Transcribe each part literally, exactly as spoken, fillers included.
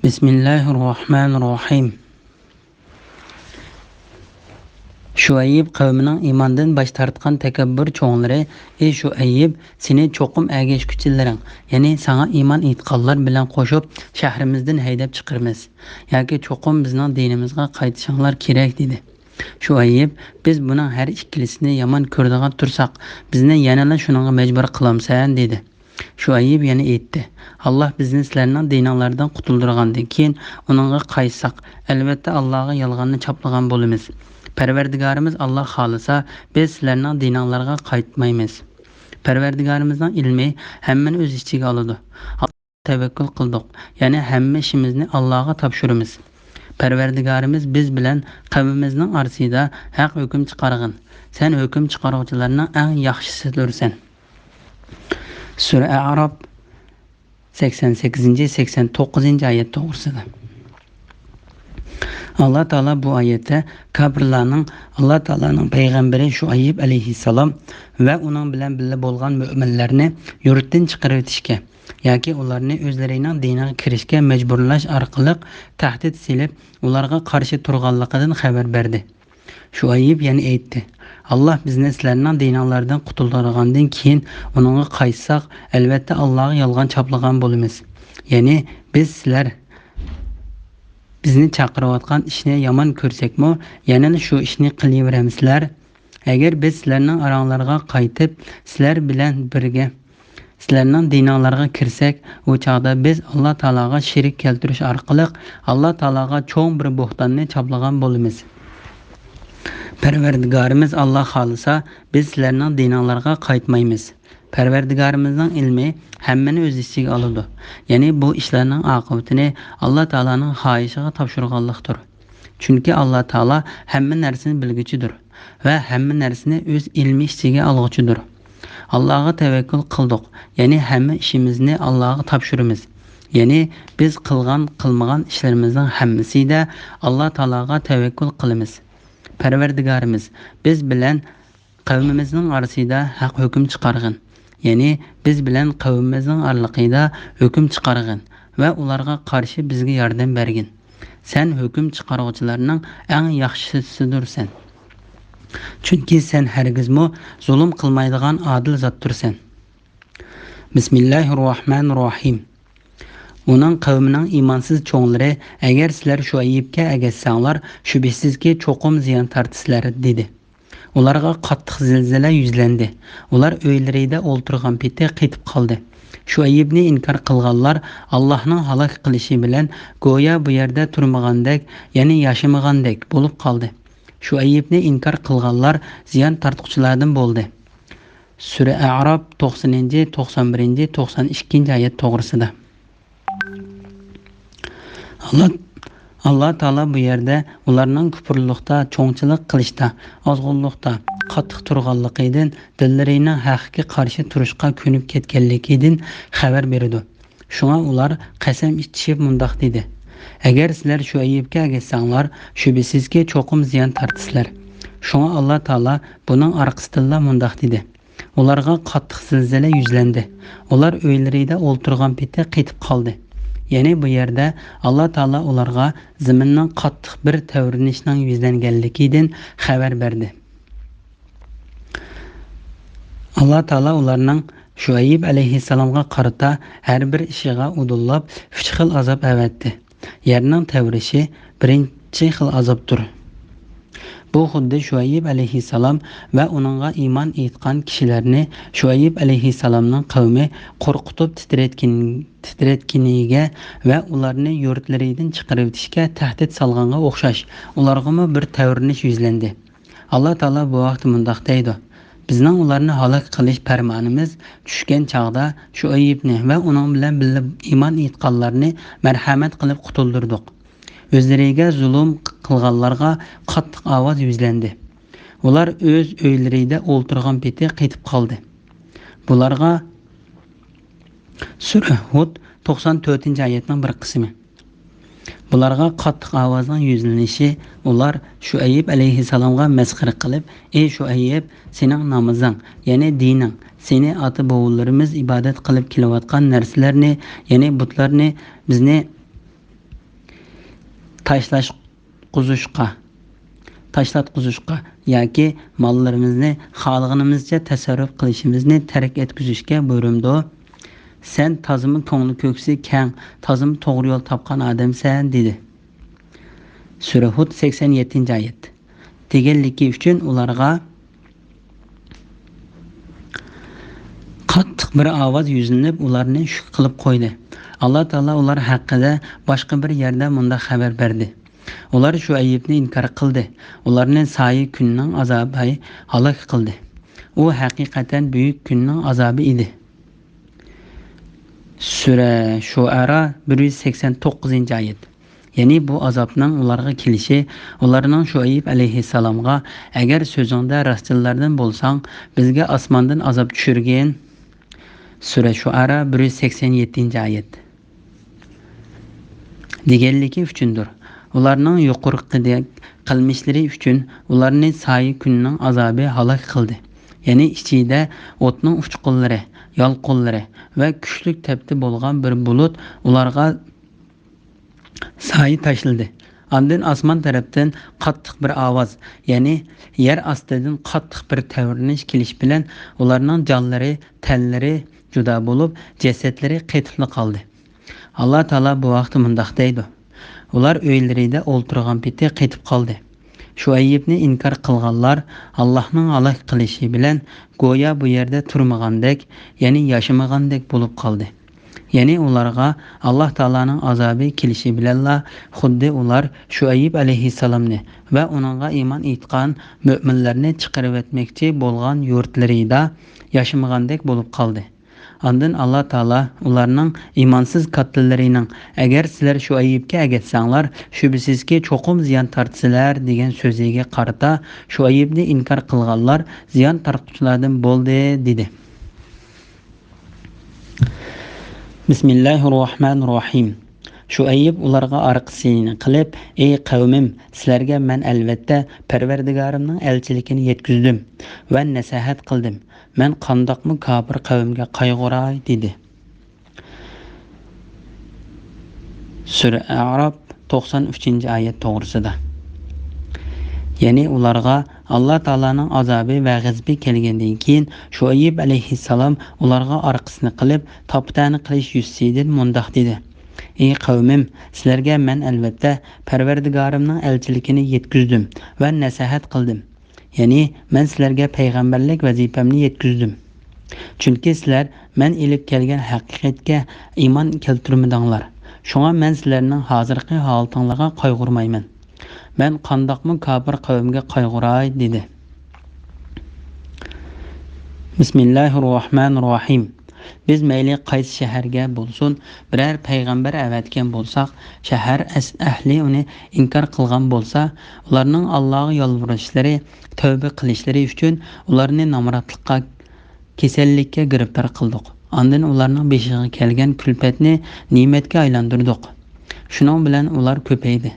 بىسمىللاھىررەھمانىررەھىم. شۇئەييىب قەۋمىنىڭ ئىماندىن باش تارتقان تەكەببۇر چوڭلىرى: «ئى شۇئەييىب، سېنى چوقۇم ئەگەشكۈچىلىرىڭ، يەنى ساڭا ئىمان ئېيتقانلار بىلەن قوشۇپ، شەھىرىمىزدىن ھەيدەپ چىقىرىمىز. ياكى چوقۇم بىزنىڭ دىنىمىزغا قايتىشىڭلار كېرەك» دېدى. شۇئەييىب: «بىز بۇنىڭ ھەر ئىككىلىسىنى يامان كۆرىدىغان تۇرساق، بىزنى يەنىلا شۇنىڭغا مەجبۇر قىلامسەن؟» دېدى. شۇئەييىب يەنە ئېيتتى: «ئاللاھ بىزنى سىلەرنىڭ دىنىڭلاردىن قۇتۇلدۇرغاندىن كېيىن ئۇنىڭغا قايتساق، ئەلۋەتتە ئاللاھقا يالغاننى چاپلىغان بولىمىز. پەرۋەردىگارىمىز ئاللاھ خالىسا، بىز سىلەرنىڭ دىنىڭلارغا قايتمايمىز. پەرۋەردىگارىمىزنىڭ ئىلمى ھەممىنى ئۆز ئىچىگە ئالىدۇ. تەۋەككۈل قىلدۇق، يەنى ھەممە ئىشىمىزنى ئاللاھقا تاپشۇرىمىز. پەرۋەردىگارىمىز بىز بىلەن قەۋمىمىزنىڭ ئارىسىدا ھەق ھۆكۈم چىقارغىن. سەن ھۆكۈم چىقارغۇچىلارنىڭ ئەڭ ياخشىسىدۇرسەن.» سۈرە ئەئراپ، سەكسەن سەككىزىنچى، سەكسەن توققۇزىنچى ئايەت توغرىسىدا. ئاللاھ تائالا بۇ ئايەتتە كاپىرلارنىڭ ئاللاھ تائالانىڭ پەيغەمبىرى شۇئەييىب ئەلەيھىسسالام ۋە ئۇنىڭ بىلەن بىللە بولغان مۆمىنلەرنى يۇرتتىن چىقىرىۋېتىشكە ياكى ئۇلارنى ئۆزلىرىنىڭ دىنىغا كىرىشكە مەجبۇرلاش ئارقىلىق تەھدىت سېلىپ، ئۇلارغا قارشى تۇرغانلىقىدىن خەۋەر بەردى. شۇئەييىب يەنە ئېيتتى: «ئاللاھ بىزنى سىلەرنىڭ دىنىڭلاردىن قۇتۇلدۇرغاندىن كېيىن ئۇنىڭغا قايتساق، ئەلۋەتتە ئاللاھقا يالغان چاپلىغان بولىمىز. يەنى بىز سىلەر بىزنى چاقىرىۋاتقان ئىشنى يامان كۆرسەكمۇ، يەنىلا شۇ ئىشنى قىلىۋېرەمسىلەر؟ ئەگەر بىز سىلەرنىڭ ئاراڭلارغا قايتىپ، سىلەر بىلەن بىرگە سىلەرنىڭ دىنىڭلارغا كىرسەك، ئۇ چاغدا بىز ئاللاھ تائالاغا شېرىك كەلتۈرۈش ئارقىلىق ئاللاھ تائالاغا چوڭ بىر بوھتاننى چاپلىغان بولىمىز. پەرۋەردىگارىمىز ئاللاھ خالىسا، بىز سىلەرنىڭ دىنىڭلارغا قايتمايمىز. پەرۋەردىگارىمىزنىڭ ئىلمى ھەممىنى ئۆز ئىچىگە ئالىدۇ. يەنى بۇ ئىشلارنىڭ ئاقىۋىتىنى ئاللاھ تائالانىڭ خاھىشىغا تاپشۇرغانلىقتۇر. چۈنكى ئاللاھ تائالا ھەممە نەرسىنى بىلگۈچىدۇر ۋە ھەممە نەرسىنى ئۆز ئىلمى ئىچىگە ئالغۇچىدۇر. ئاللاھقا تەۋەككۈل قىلدۇق، يەنى ھەممە ئىشىمىزنى ئاللاھقا تاپشۇرىمىز. يەنى بىز قىلغان، قىلمىغان ئىشلىرىمىزنىڭ ھەممىسىدە ئاللاھ تائالاغا تەۋەككۈل قىلىمىز. پەرۋەردىگارىمىز، بىز بىلەن قەۋمىمىزنىڭ ئارىسىدا ھەق ھۆكۈم چىقارغىن. يەنى بىز بىلەن قەۋمىمىزنىڭ ئارىلىقىدا ھۆكۈم چىقارغىن ۋە ئۇلارغا قارشى بىزگە ياردەم بەرگىن. سەن ھۆكۈم چىقارغۇچىلارنىڭ ئەڭ ياخشىسىدۇرسەن. چۈنكى سەن ھەرگىزمۇ زۇلۇم قىلمايدىغان ئادىل زاتتۇرسەن. بىسمىللاھىررەھمانىررەھىم. ئۇنىڭ قەۋمىنىڭ ئىمانسىز چوڭلىرى: «ئەگەر سىلەر شۇئەييىبكە ئەگەشسەڭلار، شۈبھىسىزكى، چوقۇم زىيان تارتىسىلەر» دېدى. ئۇلارغا قاتتىق زىلزىلە يۈزلەندى. ئۇلار ئۆيلىرىدە ئولتۇرغان پېتى قېتىپ قالدى. شۇئەييىبنى ئىنكار قىلغانلار ئاللاھنىڭ ھالاك قىلىشى بىلەن گويا بۇ يەردە تۇرمىغاندەك، يەنى ياشىمىغاندەك بولۇپ قالدى. شۇئەييىبنى ئىنكار قىلغانلار زىيان تارتقۇچىلاردىن بولدى. سۈرە ئەئراپ، توقسىنىنچى، توقسان بىرىنچى، توقسان ئىككىنچى ئايەت توغرىسىدا. ئاللا، ئاللا تائالا بۇ يەردە ئۇلارنىڭ كۇپۇرلۇقتا، چوڭچىلىق قىلىشتا، ئازغۇنلۇقتا قاتتىق تۇرغانلىقىدىن، دىللىرىنىڭ ھەققە قارشى تۇرۇشقا كۆنۈپ كەتكەنلىكىدىن خەۋەر بېرىدۇ. شۇڭا ئۇلار قەسەم ئىچىشىپ مۇنداق دېدى: «ئەگەر سىلەر شۇئەييىبكە ئەگەشسەڭلار، شۈبھىسىزكى، چوقۇم زىيان تارتىسىلەر.» شۇڭا ئاللا تائالا بۇنىڭ ئارقىسىدىنلا مۇنداق دېدى: «ئۇلارغا قاتتىق زىلزىلە يۈزلەندى. ئۇلار ئۆيلىرىدە ئولتۇرغان پېتى قېتىپ قالدى.» يەنى بۇ يەردە ئاللا تائالا ئۇلارغا زېمىننىڭ قاتتىق بىر تەۋرىنىشنىڭ يۈزلەنگەنلىكىدىن خەۋەر بەردى. ئاللا تائالا ئۇلارنىڭ شۇئەييىب ئەلەيھىسسالامغا قارىتا ھەر بىر ئىشىغا ئۇدۇللاپ ئۈچ خىل ئازاب ئەۋەتتى. يەرنىڭ تەۋرىشى بىرىنچى خىل ئازابتۇر. بۇ خۇددى شۇئەييىب ئەلەيھىسسالام ۋە ئۇنىڭغا ئىمان ئېيتقان كىشىلەرنى شۇئەييىب ئەلەيھىسسالامنىڭ قەۋمى قورقۇتۇپ تىترەتكىن-، تىترەتكىنىگە ۋە ئۇلارنى يۇرتلىرىدىن چىقىرىۋېتىشكە تەھدىت سالغانغا ئوخشاش، ئۇلارغىمۇ بىر تەۋرىنىش يۈزلەندى. ئاللا تائالا بۇ ھەقتە مۇنداق دەيدۇ: «بىزنىڭ ئۇلارنى ھالاك قىلىش پەرمانىمىز چۈشكەن چاغدا شۇئەييىبنى ۋە ئۇنىڭ بىلەن بىللە ئىمان ئېيتقانلارنى مەرھەمەت قىلىپ قۇتۇلدۇردۇق. ئۆزلىرىگە زۇلۇم قىلغانلارغا قاتتىق ئاۋاز يۈزلەندى. ئۇلار ئۆز ئۆيلىرىدە ئولتۇرغان پېتى قېتىپ قالدى.» بۇلارغا سۈرە ھۇد، توقسان تۆتىنچى ئايەتنىڭ بىر قىسمى. بۇلارغا قاتتىق ئاۋازنىڭ يۈزلىنىشى، ئۇلار شۇئەييىب ئەلەيھىسسالامغا مەسخىرە قىلىپ: «ئى شۇئەييىب، سېنىڭ نامىزىڭ، يەنى دىنىڭ، سېنى ئاتا-بوۋىلىرىمىز ئىبادەت قىلىپ كېلىۋاتقان نەرسىلەرنى، يەنى بۇتلارنى بىزنى، تاشلاتقۇزۇشقا، تاشلاتقۇزۇشقا ياكى ماللىرىمىزنى خالىغىنىمىزچە تەسەررۇپ قىلىشىمىزنى تەرك ئەتكۈزۈشكە بۇيرۇمدۇ. سەن تازىمۇ كۆڭلى كۆكسى كەڭ، تازىمۇ توغرا يول تاپقان ئادەمسەن، دېدى. سۈرە ھۇد، سەكسەن يەتتىنچى ئايەت. دېگەنلىكى ئۈچۈن ئۇلارغا قاتتىق بىر ئاۋاز يۈزلىنىپ، ئۇلارنى شۈك قىلىپ قويدى. ئاللا تائالا ئۇلار ھەققىدە باشقا بىر يەردە مۇنداق خەۋەر بەردى: ئۇلار شۇئەيىبنى ئىنكار قىلدى. ئۇلارنى سايە كۈننىڭ ئازابى ھالاك قىلدى. ئۇ ھەقىقەتەن بۈيۈك كۈننىڭ ئازابى ئىدى. سۈرە شۇئەرا، بىر يۈز سەكسەن توققۇزىنچى ئايەت. يەنى بۇ ئازابنىڭ ئۇلارغا كېلىشى ئۇلارنىڭ شۇئەيب ئەلەيھىسسالامغا: «ئەگەر سۆزۈڭدە راستچىللاردىن بولساڭ، بىزگە ئاسماندىن ئازاب چۈشۈرگىن.» سۈرە شۇئەرا، بىر يۈز سەكسەن يەتتىنچى ئايەت. دېگەنلىكى ئۈچۈندۇر. ئۇلارنىڭ يۇقىرىقىدەك قىلمىشلىرى ئۈچۈن ئۇلارنى سايە كۈننىڭ ئازابى ھالاك قىلدى. يەنى ئىچىدە ئوتنىڭ ئۇچقۇنلىرى، يالقۇنلىرى ۋە كۈچلۈك تەپتى بولغان بىر بۇلۇت ئۇلارغا سايە تاشلىدى. ئاندىن ئاسمان تەرەپتىن قاتتىق بىر ئاۋاز، يەنى يەر ئاستىدىن قاتتىق بىر تەۋرىنىش كېلىش بىلەن ئۇلارنىڭ جانلىرى، تەنلىرى جۇدا بولۇپ، جەسەتلىرى قېتىپلا قالدى. ئاللا تائالا بۇ ھەقتە مۇنداق دەيدۇ: «ئۇلار ئۆيلىرىدە ئولتۇرغان پېتى قېتىپ قالدى.» شۇئەيىبنى ئىنكار قىلغانلار ئاللاھنىڭ ھالاك قىلىشى بىلەن گويا بۇ يەردە تۇرمىغاندەك، يەنى ياشىمىغاندەك بولۇپ قالدى. يەنى ئۇلارغا ئاللا تائالانىڭ ئازابى كېلىشى بىلەنلا، خۇددى ئۇلار شۇئەيىب ئەلەيھىسسالامنى ۋە ئۇنىڭغا ئىمان ئېيتقان مۆمىنلەرنى چىقىرىۋەتمەكچى بولغان يۇرتلىرىدا ياشىمىغاندەك بولۇپ قالدى. ئاندىن ئاللا تائالا ئۇلارنىڭ ئىمانسىز كاتتىلىرىنىڭ: «ئەگەر سىلەر شۇئەيىبكە ئەگەتسەڭلار، شۈبھىسىزكى، چوقۇم زىيان تارتىسىلەر» دېگەن سۆزىگە قارىتا، شۇئەيىبنى ئىنكار قىلغانلار زىيان تارتقۇچىلاردىن بولدى، دېدى. بىسمىللاھىرراھمانىرراھىم. شۇئەيىب ئۇلارغا ئارقىسىنى قىلىپ: «ئەي قەۋمىم، سىلەرگە مەن ئەلۋەتتە پەرۋەردىگارىمنىڭ ئەلچىلىكىنى يەتكۈزدۈم ۋە نەسىھەت قىلدىم. مەن قانداقمۇ كاپىر قەۋمگە قايغۇراي؟» دېدى. سۈرە ئەئراپ، توقسان ئۈچىنچى ئايەت توغرىسىدا. يەنى ئۇلارغا ئاللا تائالانىڭ ئازابى ۋە غەزىپى كەلگەندىن كېيىن، شۇئەيىب ئەلەيھىسسالام ئۇلارغا ئارقىسىنى قىلىپ، تاپا-تەنە قىلىش يۈزىسىدىن مۇنداق دېدى: «ئەي قەۋمىم، سىلەرگە مەن ئەلۋەتتە پەرۋەردىگارىمنىڭ ئەلچىلىكىنى يەتكۈزدۈم ۋە نەسىھەت قىلدىم. يەنى مەن سىلەرگە پەيغەمبەرلىك ۋەزىپەمنى يەتكۈزدۈم. چۈنكى سىلەر مەن ئېلىپ كەلگەن ھەقىقەتكە ئىمان كەلتۈرمىدىڭلار. شۇڭا مەن سىلەرنىڭ ھازىرقى ھالىتىڭلارغا قايغۇرمايمەن. مەن قانداقمۇ كاپىر قەۋمگە قايغۇراي؟» دېدى. بىسمىللاھىرراھمانىرراھىم. بىز مەيلى قايسى شەھەرگە بولسۇن، بىرەر پەيغەمبەر ئەۋەتكەن بولساق، شەھەر ئەس-، ئەھلى ئۇنى ئىنكار قىلغان بولسا، ئۇلارنىڭ ئاللاغا يالۋۇرۇشلىرى، تەۋبە قىلىشلىرى ئۈچۈن ئۇلارنى نامراتلىققا، كېسەللىككە گىرىپتار قىلدۇق. ئاندىن ئۇلارنىڭ بېشىغا كەلگەن كۈلپەتنى نېمەتكە ئايلاندۇردۇق. شۇنىڭ بىلەن ئۇلار كۆپەيدى.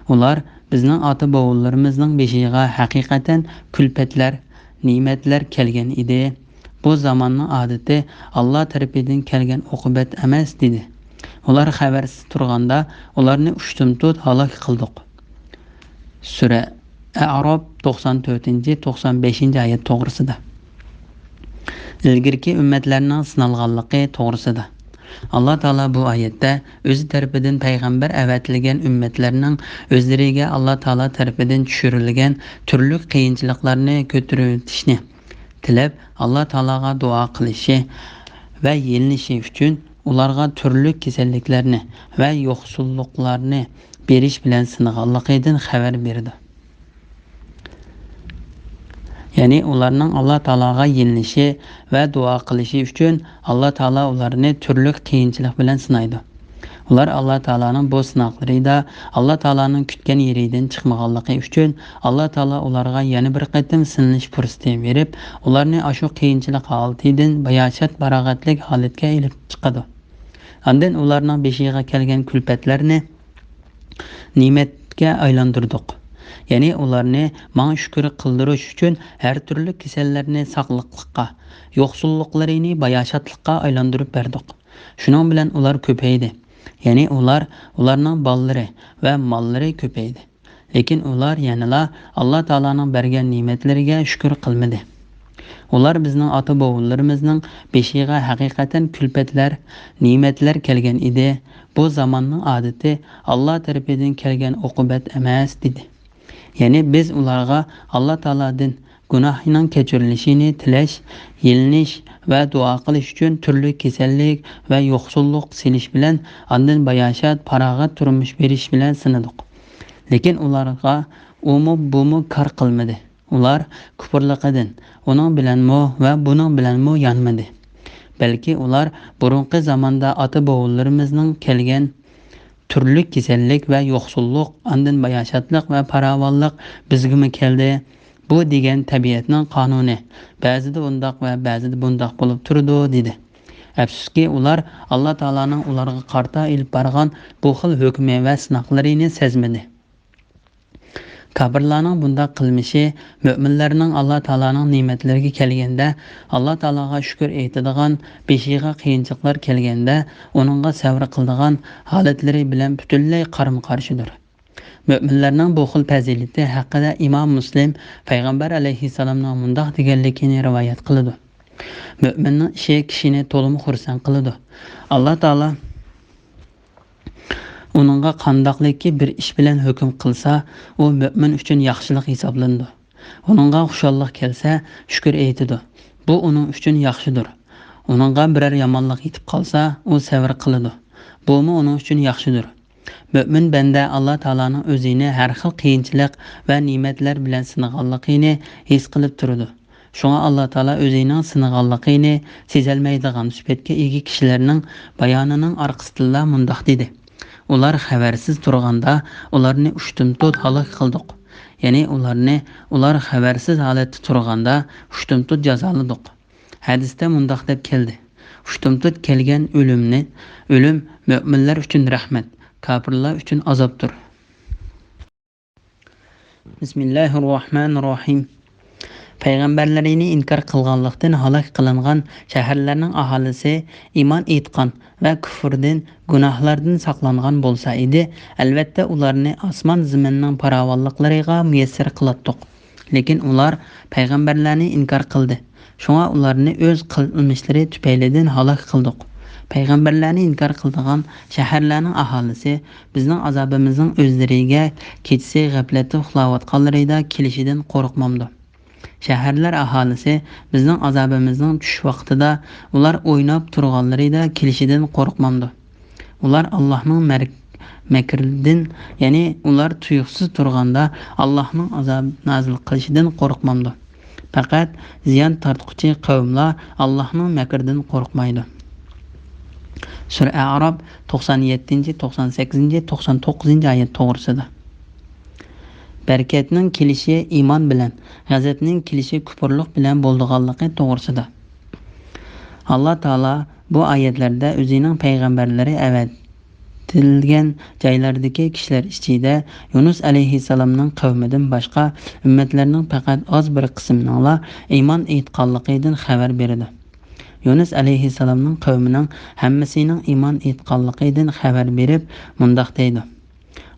ئۇلار: «بىزنىڭ ئاتا-بوۋىلىرىمىزنىڭ بېشىغا ھەقىقەتەن كۈلپەتلەر، نېمەتلەر كەلگەن ئىدى. بۇ زاماننىڭ ئادىتى، ئاللا تەرىپىدىن كەلگەن ئوقۇبەت ئەمەس» دېدى. ئۇلار خەۋەرسىز تۇرغاندا، ئۇلارنى ئۇشتۇمتۇت ھالاك قىلدۇق. سۈرە ئەئراپ، توقسان تۆتىنچى، توقسان بەشىنچى ئايەت توغرىسىدا. ئىلگىرىكى ئۈممەتلەرنىڭ سىنالغانلىقى توغرىسىدا. ئاللا تائالا بۇ ئايەتتە ئۆزى تەرىپىدىن پەيغەمبەر ئەۋەتىلگەن ئۈممەتلەرنىڭ ئۆزلىرىگە ئاللا تائالا تەرىپىدىن چۈشۈرۈلگەن تۈرلۈك قىيىنچىلىقلارنى كۆتۈرۈۋېتىشنى تىلەپ، ئاللا تائالاغا دۇئا قىلىشى ۋە يېلىنىشى ئۈچۈن ئۇلارغا تۈرلۈك كېسەللىكلەرنى ۋە يوقسۇللۇقلارنى بېرىش بىلەن سىنىغانلىقىدىن خەۋەر بېرىدۇ. يەنى ئۇلارنىڭ ئاللا تائالاغا يېلىنىشى ۋە دۇئا قىلىشى ئۈچۈن ئاللا تائالا ئۇلارنى تۈرلۈك قىيىنچىلىق بىلەن سىنايدۇ. ئۇلار ئاللا تائالانىڭ بۇ سىناقلىرىدا ئاللا تائالانىڭ كۈتكەن يېرىدىن چىقمىغانلىقى ئۈچۈن، ئاللا تائالا ئۇلارغا يەنە بىر قېتىم سىنىلىش پۇرسىتى بېرىپ، ئۇلارنى ئاشۇ قىيىنچىلىق ھالىتىدىن باياشات-پاراغەتلىك ھالەتكە ئېلىپ چىقىدۇ. ئاندىن ئۇلارنىڭ بېشىغا كەلگەن كۈلپەتلەرنى نېمەتكە ئايلاندۇردۇق. يەنى ئۇلارنى ماڭا شۈكۈر قىلدۇرۇش ئۈچۈن ھەر تۈرلۈك كېسەللەرنى ساغلىقلىققا، يوقسۇللۇقلىرىنى باياشاتلىققا ئايلاندۇرۇپ بەردۇق. شۇنىڭ بىلەن ئۇلار كۆپەيدى. يەنى ئۇلار، ئۇلارنىڭ بالىلىرى ۋە ماللىرى كۆپەيدى. لېكىن ئۇلار يەنىلا ئاللا تائالانىڭ بەرگەن نېمەتلىرىگە شۈكۈر قىلمىدى. ئۇلار بىزنىڭ ئاتا-بوۋىلىرىمىزنىڭ بېشىغا ھەقىقەتەن كۈلپەتلەر، نېمەتلەر كەلگەن ئىدى. بۇ زاماننىڭ ئادىتى ئاللا تەرىپىدىن كەلگەن ئوقۇبەت ئەمەس، دېدى. يەنى بىز ئۇلارغا ئاللا تائالادىن گۇناھنىڭ كەچۈرۈلۈشىنى تىلەش، يېلىنىش ۋە دۇئا قىلىش ئۈچۈن تۈرلۈك كېسەللىك ۋە يوقسۇللۇق سېلىش بىلەن، ئاندىن باياشات، پاراغەت تۇرمۇش بېرىش بىلەن سىنىدۇق. لېكىن ئۇلارغا ئۇمۇ بۇمۇ كار قىلمىدى. ئۇلار كۇپۇرلۇقىدىن، ئۇنىڭ بىلەنمۇ ۋە بۇنىڭ بىلەنمۇ يانمىدى. بەلكى ئۇلار بۇرۇنقى زاماندا ئاتا-بوۋىلىرىمىزنىڭ كەلگەن تۈرلۈك كېسەللىك ۋە يوقسۇللۇق، ئاندىن باياشاتلىق ۋە پاراۋانلىق بىزگىمۇ كەلدى. بۇ دېگەن تەبىئەتنىڭ قانۇنى. بەزىدە ئۇنداق ۋە بەزىدە بۇنداق بولۇپ تۇرىدۇ، دېدى. ئەپسۇسكى، ئۇلار ئاللا تائالانىڭ ئۇلارغا قارىتا ئېلىپ بارغان بۇ خىل ھۆكمى ۋە سىناقلىرىنى سەزمىدى. كاپىرلارنىڭ بۇنداق قىلمىشى مۆمىنلەرنىڭ ئاللا تائالانىڭ نېمەتلىرىگە كەلگەندە، ئاللا تائالاغا شۈكۈر ئېيتىدىغان، بېشىغا قىيىنچىلىقلار كەلگەندە، ئۇنىڭغا سەۋر قىلىدىغان ھالەتلىرى بىلەن پۈتۈنلەي قارىمۇ-قارشىدۇر. مۆمىنلەرنىڭ بۇ خىل پەزىلىتى ھەققىدە ئىمام مۇسلىم پەيغەمبەر ئەلەيھىسسالامنىڭ مۇنداق دېگەنلىكىنى رىۋايەت قىلىدۇ: مۆمىننىڭ ئىشى كىشىنى تولىمۇ خۇرسەن قىلىدۇ. ئاللا تائالا ئۇنىڭغا قانداقلىكى بىر ئىش بىلەن ھۆكۈم قىلسا، ئۇ مۆمىن ئۈچۈن ياخشىلىق ھېسابلىنىدۇ. ئۇنىڭغا خۇشاللىق كەلسە، شۈكۈر ئېيتىدۇ. بۇ ئۇنىڭ ئۈچۈن ياخشىدۇر. ئۇنىڭغا بىرەر يامانلىق يېتىپ قالسا، ئۇ سەۋر قىلىدۇ. بۇمۇ ئۇنىڭ ئۈچۈن ياخشىدۇر. مۆمىن بەندە ئاللا تائالانىڭ ئۆزىنى ھەر خىل قىيىنچىلىق ۋە نېمەتلەر بىلەن سىنىغانلىقىنى ھېس قىلىپ تۇرىدۇ. شۇڭا ئاللا تائالا ئۆزىنىڭ سىنىغانلىقىنى سېزەلمەيدىغان سۈپەتكە ئىگە كىشىلەرنىڭ بايانىنىڭ ئارقىسىدىلا مۇنداق دېدى: ئۇلار خەۋەرسىز تۇرغاندا ئۇلارنى ئۇشتۇمتۇت ھالاك قىلدۇق. يەنى ئۇلارنى، ئۇلار خەۋەرسىز ھالەتتە تۇرغاندا ئۇشتۇمتۇت جازالىدۇق. ھەدىستە مۇنداق دەپ كەلدى: ئۇشتۇمتۇت كەلگەن ئۆلۈمنى، ئۆلۈم مۆمىنلەر ئۈچۈن رەھمەت، كاپىرلار ئۈچۈن ئازابتۇر. بىسمىللاھىررەھمانىررەھىم. پەيغەمبەرلىرىنى ئىنكار قىلغانلىقتىن ھالاك قىلىنغان شەھەرلەرنىڭ ئاھالىسى ئىمان ئېيتقان ۋە كۇفرىدىن، گۇناھلاردىن ساقلانغان بولسا ئىدى، ئەلۋەتتە ئۇلارنى ئاسمان زېمىننىڭ پاراۋانلىقلىرىغا مۇيەسسەر قىلاتتۇق. لېكىن ئۇلار پەيغەمبەرلەرنى ئىنكار قىلدى. شۇڭا ئۇلارنى ئۆز قىلمىشلىرى تۈپەيلىدىن ھالاك قىلدۇق. پەيغەمبەرلەرنى ئىنكار قىلىدىغان شەھەرلەرنىڭ ئاھالىسى بىزنىڭ ئازابىمىزنىڭ ئۆزلىرىگە كېچىسى غەپلەتتە ئۇخلاۋاتقانلىرىدا كېلىشىدىن قورقمامدۇ؟ شەھەرلەر ئاھالىسى بىزنىڭ ئازابىمىزنىڭ چۈش ۋاقتىدا ئۇلار ئويناپ تۇرغانلىرىدا كېلىشىدىن قورقمامدۇ؟ ئۇلار ئاللاھنىڭ مەر-، مەكرىدىن، يەنى ئۇلار تۇيۇقسىز تۇرغاندا ئاللاھنىڭ ئازاب نازىل قىلىشىدىن قورقمامدۇ؟ پەقەت زىيان تارتقۇچى قەۋملەر ئاللاھنىڭ مەكرىدىن قورقمايدۇ. سۈرە ئەئراپ، توقسان يەتتىنچى، توقسان سەككىزىنچى، توقسان توققۇزىنچى ئايەت توغرىسىدا. بەرىكەتنىڭ كېلىشى ئىمان بىلەن، غەزەپنىڭ كېلىشى كۇپۇرلۇق بىلەن بولىدىغانلىقى توغرىسىدا. ئاللا تائالا بۇ ئايەتلەردە ئۆزىنىڭ پەيغەمبەرلىرى ئەۋەتىلگەن جايلاردىكى كىشىلەر ئىچىدە يۇنۇس ئەلەيھىسسالامنىڭ قەۋمىدىن باشقا ئۈممەتلەرنىڭ پەقەت ئاز بىر قىسمىنىڭلا ئىمان ئېيتقانلىقىدىن خەۋەر بېرىدۇ. يۇنۇس ئەلەيھىسسالامنىڭ قەۋمىنىڭ ھەممىسىنىڭ ئىمان ئېيتقانلىقىدىن خەۋەر بېرىپ مۇنداق دەيدۇ: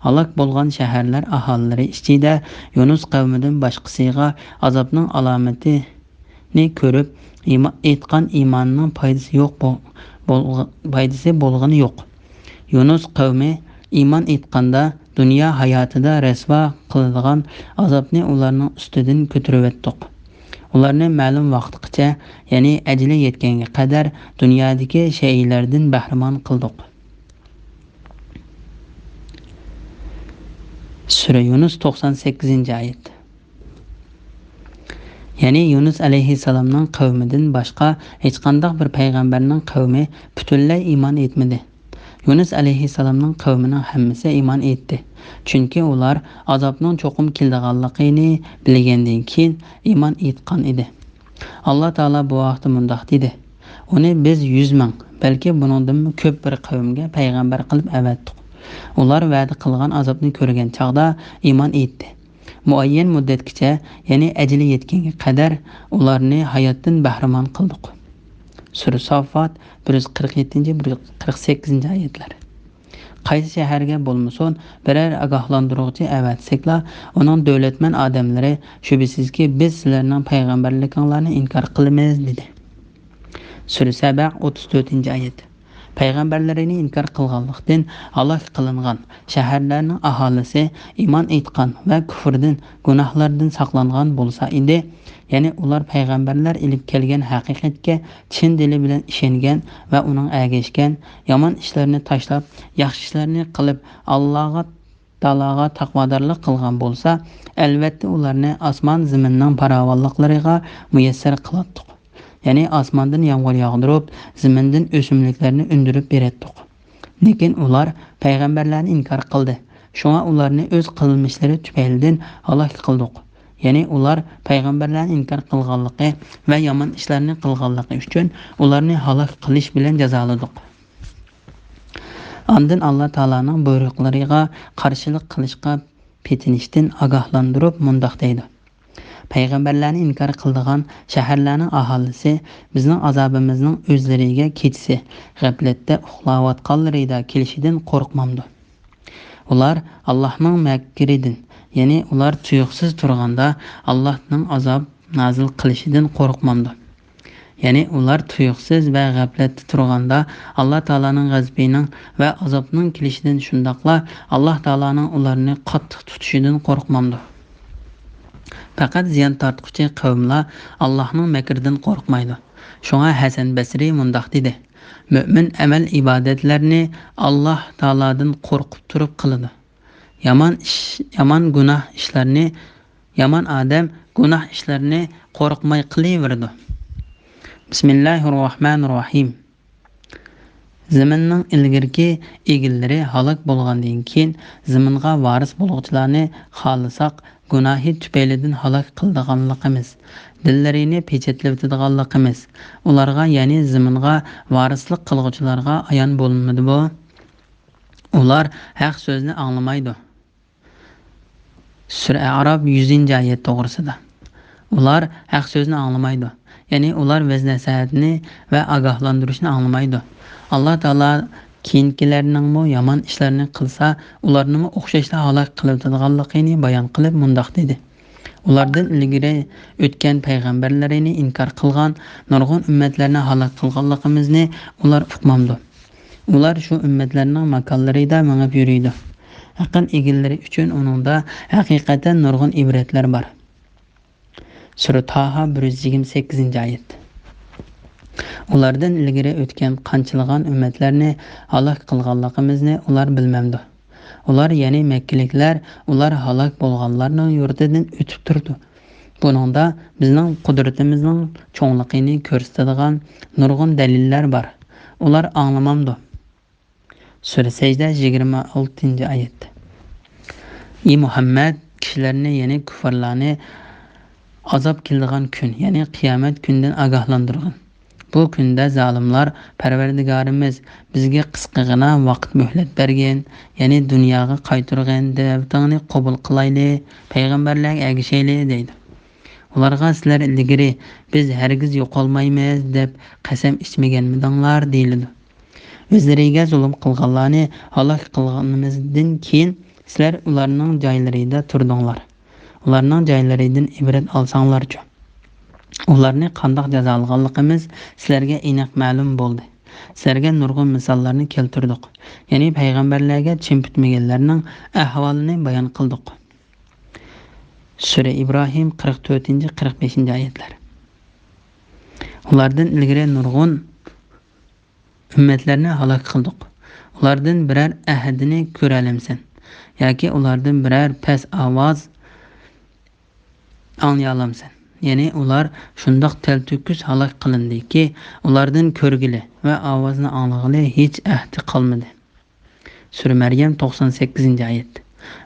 ھالاك بولغان شەھەرلەر ئاھالىلىرى ئىچىدە يۇنۇس قەۋمىدىن باشقىسىغا ئازابنىڭ ئالامىتىنى كۆرۈپ، ئىما-، ئېيتقان ئىمانىنىڭ پايدىسى يوق بول-، بولغ-، پايدىسى بولغىنى يوق. يۇنۇس قەۋمى ئىمان ئېيتقاندا، دۇنيا ھاياتىدا رەسۋا قىلىدىغان ئازابنى ئۇلارنىڭ ئۈستىدىن كۆتۈرۈۋەتتۇق. ئۇلارنى مەلۇم ۋاقىتقىچە، يەنى ئەجىلى يەتكەنگە قەدەر دۇنيادىكى شەيئىلەردىن بەھرىمەن قىلدۇق. سۈرە يۇنۇس، توقسان سەككىزىنچى ئايەت. يەنى يۇنۇس ئەلەيھىسسالامنىڭ قەۋمىدىن باشقا ھېچقانداق بىر پەيغەمبەرنىڭ قەۋمى پۈتۈنلەي ئىمان ئېيتمىدى. يۇنۇس ئەلەيھىسسالامنىڭ قەۋمىنىڭ ھەممىسى ئىمان ئېيتتى. چۈنكى ئۇلار ئازابنىڭ چوقۇم كېلىدىغانلىقىنى بىلگەندىن كېيىن ئىمان ئېيتقان ئىدى. ئاللا تائالا بۇ ھەقتە مۇنداق دېدى: ئۇنى بىز يۈز مىڭ، بەلكى بۇنىڭدىنمۇ كۆپ بىر قەۋمگە پەيغەمبەر قىلىپ ئەۋەتتۇق. ئۇلار ۋەدە قىلغان ئازابنى كۆرگەن چاغدا ئىمان ئېيتتى. مۇئەييەن مۇددەتكىچە، يەنى ئەجىلى يەتكەنگە قەدەر ئۇلارنى ھاياتتىن بەھرىمەن قىلدۇق. سۈرە ساففات، بىر يۈز قىرىق يەتتىنچى، بىر يۈز قىرىق سەككىزىنچى ئايەتلەر. قايسى شەھەرگە بولمىسۇن، بىرەر ئاگاھلاندۇرغۇچى ئەۋەتسەكلا، ئۇنىڭ دۆلەتمەن ئادەملىرى، شۈبھىسىزكى، بىز سىلەرنىڭ پەيغەمبەرلىكىڭلارنى ئىنكار قىلىمىز، دېدى. سۈرە سەبە، ئوتتۇز تۆتىنچى ئايەت. پەيغەمبەرلىرىنى ئىنكار قىلغانلىقتىن ھالاك قىلىنغان شەھەرلەرنىڭ ئاھالىسى ئىمان ئېيتقان ۋە كۇفرىدىن، گۇناھلاردىن ساقلانغان بولسا ئىدى، يەنى ئۇلار پەيغەمبەرلەر ئېلىپ كەلگەن ھەقىقەتكە چىن دىلى بىلەن ئىشەنگەن ۋە ئۇنىڭغا ئەگەشكەن، يامان ئىشلارنى تاشلاپ، ياخشى ئىشلارنى قىلىپ، ئاللاغا تائالاغا تەقۋادارلىق قىلغان بولسا، ئەلۋەتتە ئۇلارنى ئاسمان زېمىننىڭ پاراۋانلىقلىرىغا مۇيەسسەر قىلاتتۇق. يەنى ئاسماندىن يامغۇر ياغدۇرۇپ، زېمىندىن ئۆسۈملۈكلەرنى ئۈندۈرۈپ بېرەتتۇق. لېكىن ئۇلار پەيغەمبەرلەرنى ئىنكار قىلدى. شۇڭا ئۇلارنى ئۆز قىلمىشلىرى تۈپەيلىدىن ھالاك قىلدۇق. يەنى ئۇلار پەيغەمبەرلەرنى ئىنكار قىلغانلىقى ۋە يامان ئىشلارنى قىلغانلىقى ئۈچۈن ئۇلارنى ھالاك قىلىش بىلەن جازالىدۇق. ئاندىن ئاللا تائالانىڭ بۇيرۇقلىرىغا قارشىلىق قىلىشقا پېتىنىشتىن ئاگاھلاندۇرۇپ مۇنداق دەيدۇ: پەيغەمبەرلەرنى ئىنكار قىلىدىغان شەھەرلەرنىڭ ئاھالىسى بىزنىڭ ئازابىمىزنىڭ ئۆزلىرىگە كېچىسى غەپلەتتە ئۇخلاۋاتقانلىرىدا كېلىشىدىن قورقمامدۇ؟ ئۇلار ئاللاھنىڭ مەكرىدىن، يەنى ئۇلار تۇيۇقسىز تۇرغاندا ئاللاھنىڭ ئازاب نازىل قىلىشىدىن قورقمامدۇ؟ يەنى ئۇلار تۇيۇقسىز ۋە غەپلەتتە تۇرغاندا ئاللا تائالانىڭ غەزىپىنىڭ ۋە ئازابنىڭ كېلىشىدىن، شۇنداقلا ئاللا تائالانىڭ ئۇلارنى قاتتىق تۇتۇشىدىن قورقمامدۇ؟ پەقەت زىيان تارتقۇچى قەۋملا ئاللاھنىڭ مەكرىدىن قورقمايدۇ. شۇڭا ھەسەن بەسرى مۇنداق دېدى: مۆمىن ئەمەل ئىبادەتلەرنى ئاللا تائالادىن قورقۇپ تۇرۇپ قىلىدۇ. يامان ئىش، يامان گۇناھ ئىشلارنى، يامان ئادەم گۇناھ ئىشلارنى قورقماي قىلىۋېرىدۇ. بىسمىللاھىررەھمانىررەھىم. زېمىننىڭ ئىلگىرىكى ئىگىلىرى ھالاك بولغاندىن كېيىن، زېمىنغا ۋارىس بولغۇچىلارنى خالىساق، گۇناھى تۈپەيلىدىن ھالاك قىلىدىغانلىقىمىز، دىللىرىنى پېچەتلىۋېتىدىغانلىقىمىز، ئۇلارغا، يەنى زېمىنغا ۋارىسلىق قىلغۇچىلارغا ئايان بولمىدىمۇ؟ ئۇلار ھەق سۆزنى ئاڭلىمايدۇ. سۈرە ئەئراپ، يۈزىنچى ئايەت توغرىسىدا. ئۇلار ھەق سۆزنى ئاڭلىمايدۇ. يەنى ئۇلار ۋەز-نەسىھەتنى ۋە ئاگاھلاندۇرۇشنى ئاڭلىمايدۇ. ئاللا تائالا كېيىنكىلەرنىڭمۇ يامان ئىشلارنى قىلسا، ئۇلارنىمۇ ئوخشاشلا ھالاك قىلىۋېتىدىغانلىقىنى بايان قىلىپ مۇنداق دېدى: ئۇلاردىن ئىلگىرى ئۆتكەن پەيغەمبەرلىرىنى ئىنكار قىلغان نۇرغۇن ئۈممەتلەرنى ھالاك قىلغانلىقىمىزنى ئۇلار ئۇقمامدۇ؟ ئۇلار شۇ ئۈممەتلەرنىڭ ماكانلىرىدا مېڭىپ يۈرىدۇ. ئەقىل ئىگىلىرى ئۈچۈن ئۇنىڭدا ھەقىقەتەن نۇرغۇن ئىبرەتلەر بار. سۈرە تاھا، بىر يۈز يىگىرمە سەككىزىنچى ئايەت. ئۇلاردىن ئىلگىرى ئۆتكەن قانچىلىغان ئۈممەتلەرنى ھالاك قىلغانلىقىمىزنى ئۇلار بىلمەمدۇ؟ ئۇلار، يەنى مەككىلىكلەر، ئۇلار ھالاك بولغانلارنىڭ يۇرتىدىن ئۆتۈپ تۇرىدۇ. بۇنىڭدا بىزنىڭ قۇدرىتىمىزنىڭ چوڭلۇقىنى كۆرسىتىدىغان نۇرغۇن دەلىللەر بار. ئۇلار ئاڭلىمامدۇ؟ سۈرە سەجدە، يىگىرمە ئالتىنچى ئايەت. ئى مۇھەممەد، كىشىلەرنى، يەنى كۇففارلارنى ئازاب كېلىدىغان كۈن، يەنى قىيامەت كۈنىدىن ئاگاھلاندۇرغىن. بۇ كۈندە زالىملار، پەرۋەردىگارىمىز، بىزگە قىسقىغىنا ۋاقىت مۆھلەت بەرگىن، يەنى دۇنياغا قايتۇرغىن، دەۋىتىڭنى قوبۇل قىلايلى، پەيغەمبەرلەرگە ئەگىشەيلى، دەيدۇ. ئۇلارغا سىلەر ئىلگىرى، بىز ھەرگىز يوقالمايمىز، دەپ قەسەم ئىچمىگەنمىدىڭلار؟ دېيىلىدۇ. ئۆزلىرىگە زۇلۇم قىلغانلارنى ھالاك قىلغىنىمىزدىن كېيىن، سىلەر ئۇلارنىڭ جايلىرىدا تۇردۇڭلار. ئۇلارنىڭ جايلىرىدىن ئىبرەت ئالساڭلارچۇ؟ ئۇلارنى قانداق جازالىغانلىقىمىز سىلەرگە ئېنىق مەلۇم بولدى. سىلەرگە نۇرغۇن مىساللارنى كەلتۈردۇق. يەنى پەيغەمبەرلەرگە چىن پۈتمىگەنلەرنىڭ ئەھۋالىنى بايان قىلدۇق. سۈرە ئىبراھىم، قىرىق تۆتىنچى، قىرىق بەشىنچى ئايەتلەر. ئۇلاردىن ئىلگىرى نۇرغۇن ئۈممەتلەرنى ھالاك قىلدۇق. ئۇلاردىن بىرەر ئەھدىنى كۆرەلەمسەن؟ ياكى ئۇلاردىن بىرەر پەس ئاۋاز ئاڭلىيالامسەن؟ يەنى ئۇلار شۇنداق تەلتۆكۈس ھالاك قىلىندىكى، ئۇلاردىن كۆرگىلى ۋە ئاۋازنى ئاڭلىغىلى ھېچ ئەھدى قالمىدى. سۈرە مەريەم، توقسان سەككىزىنچى ئايەت.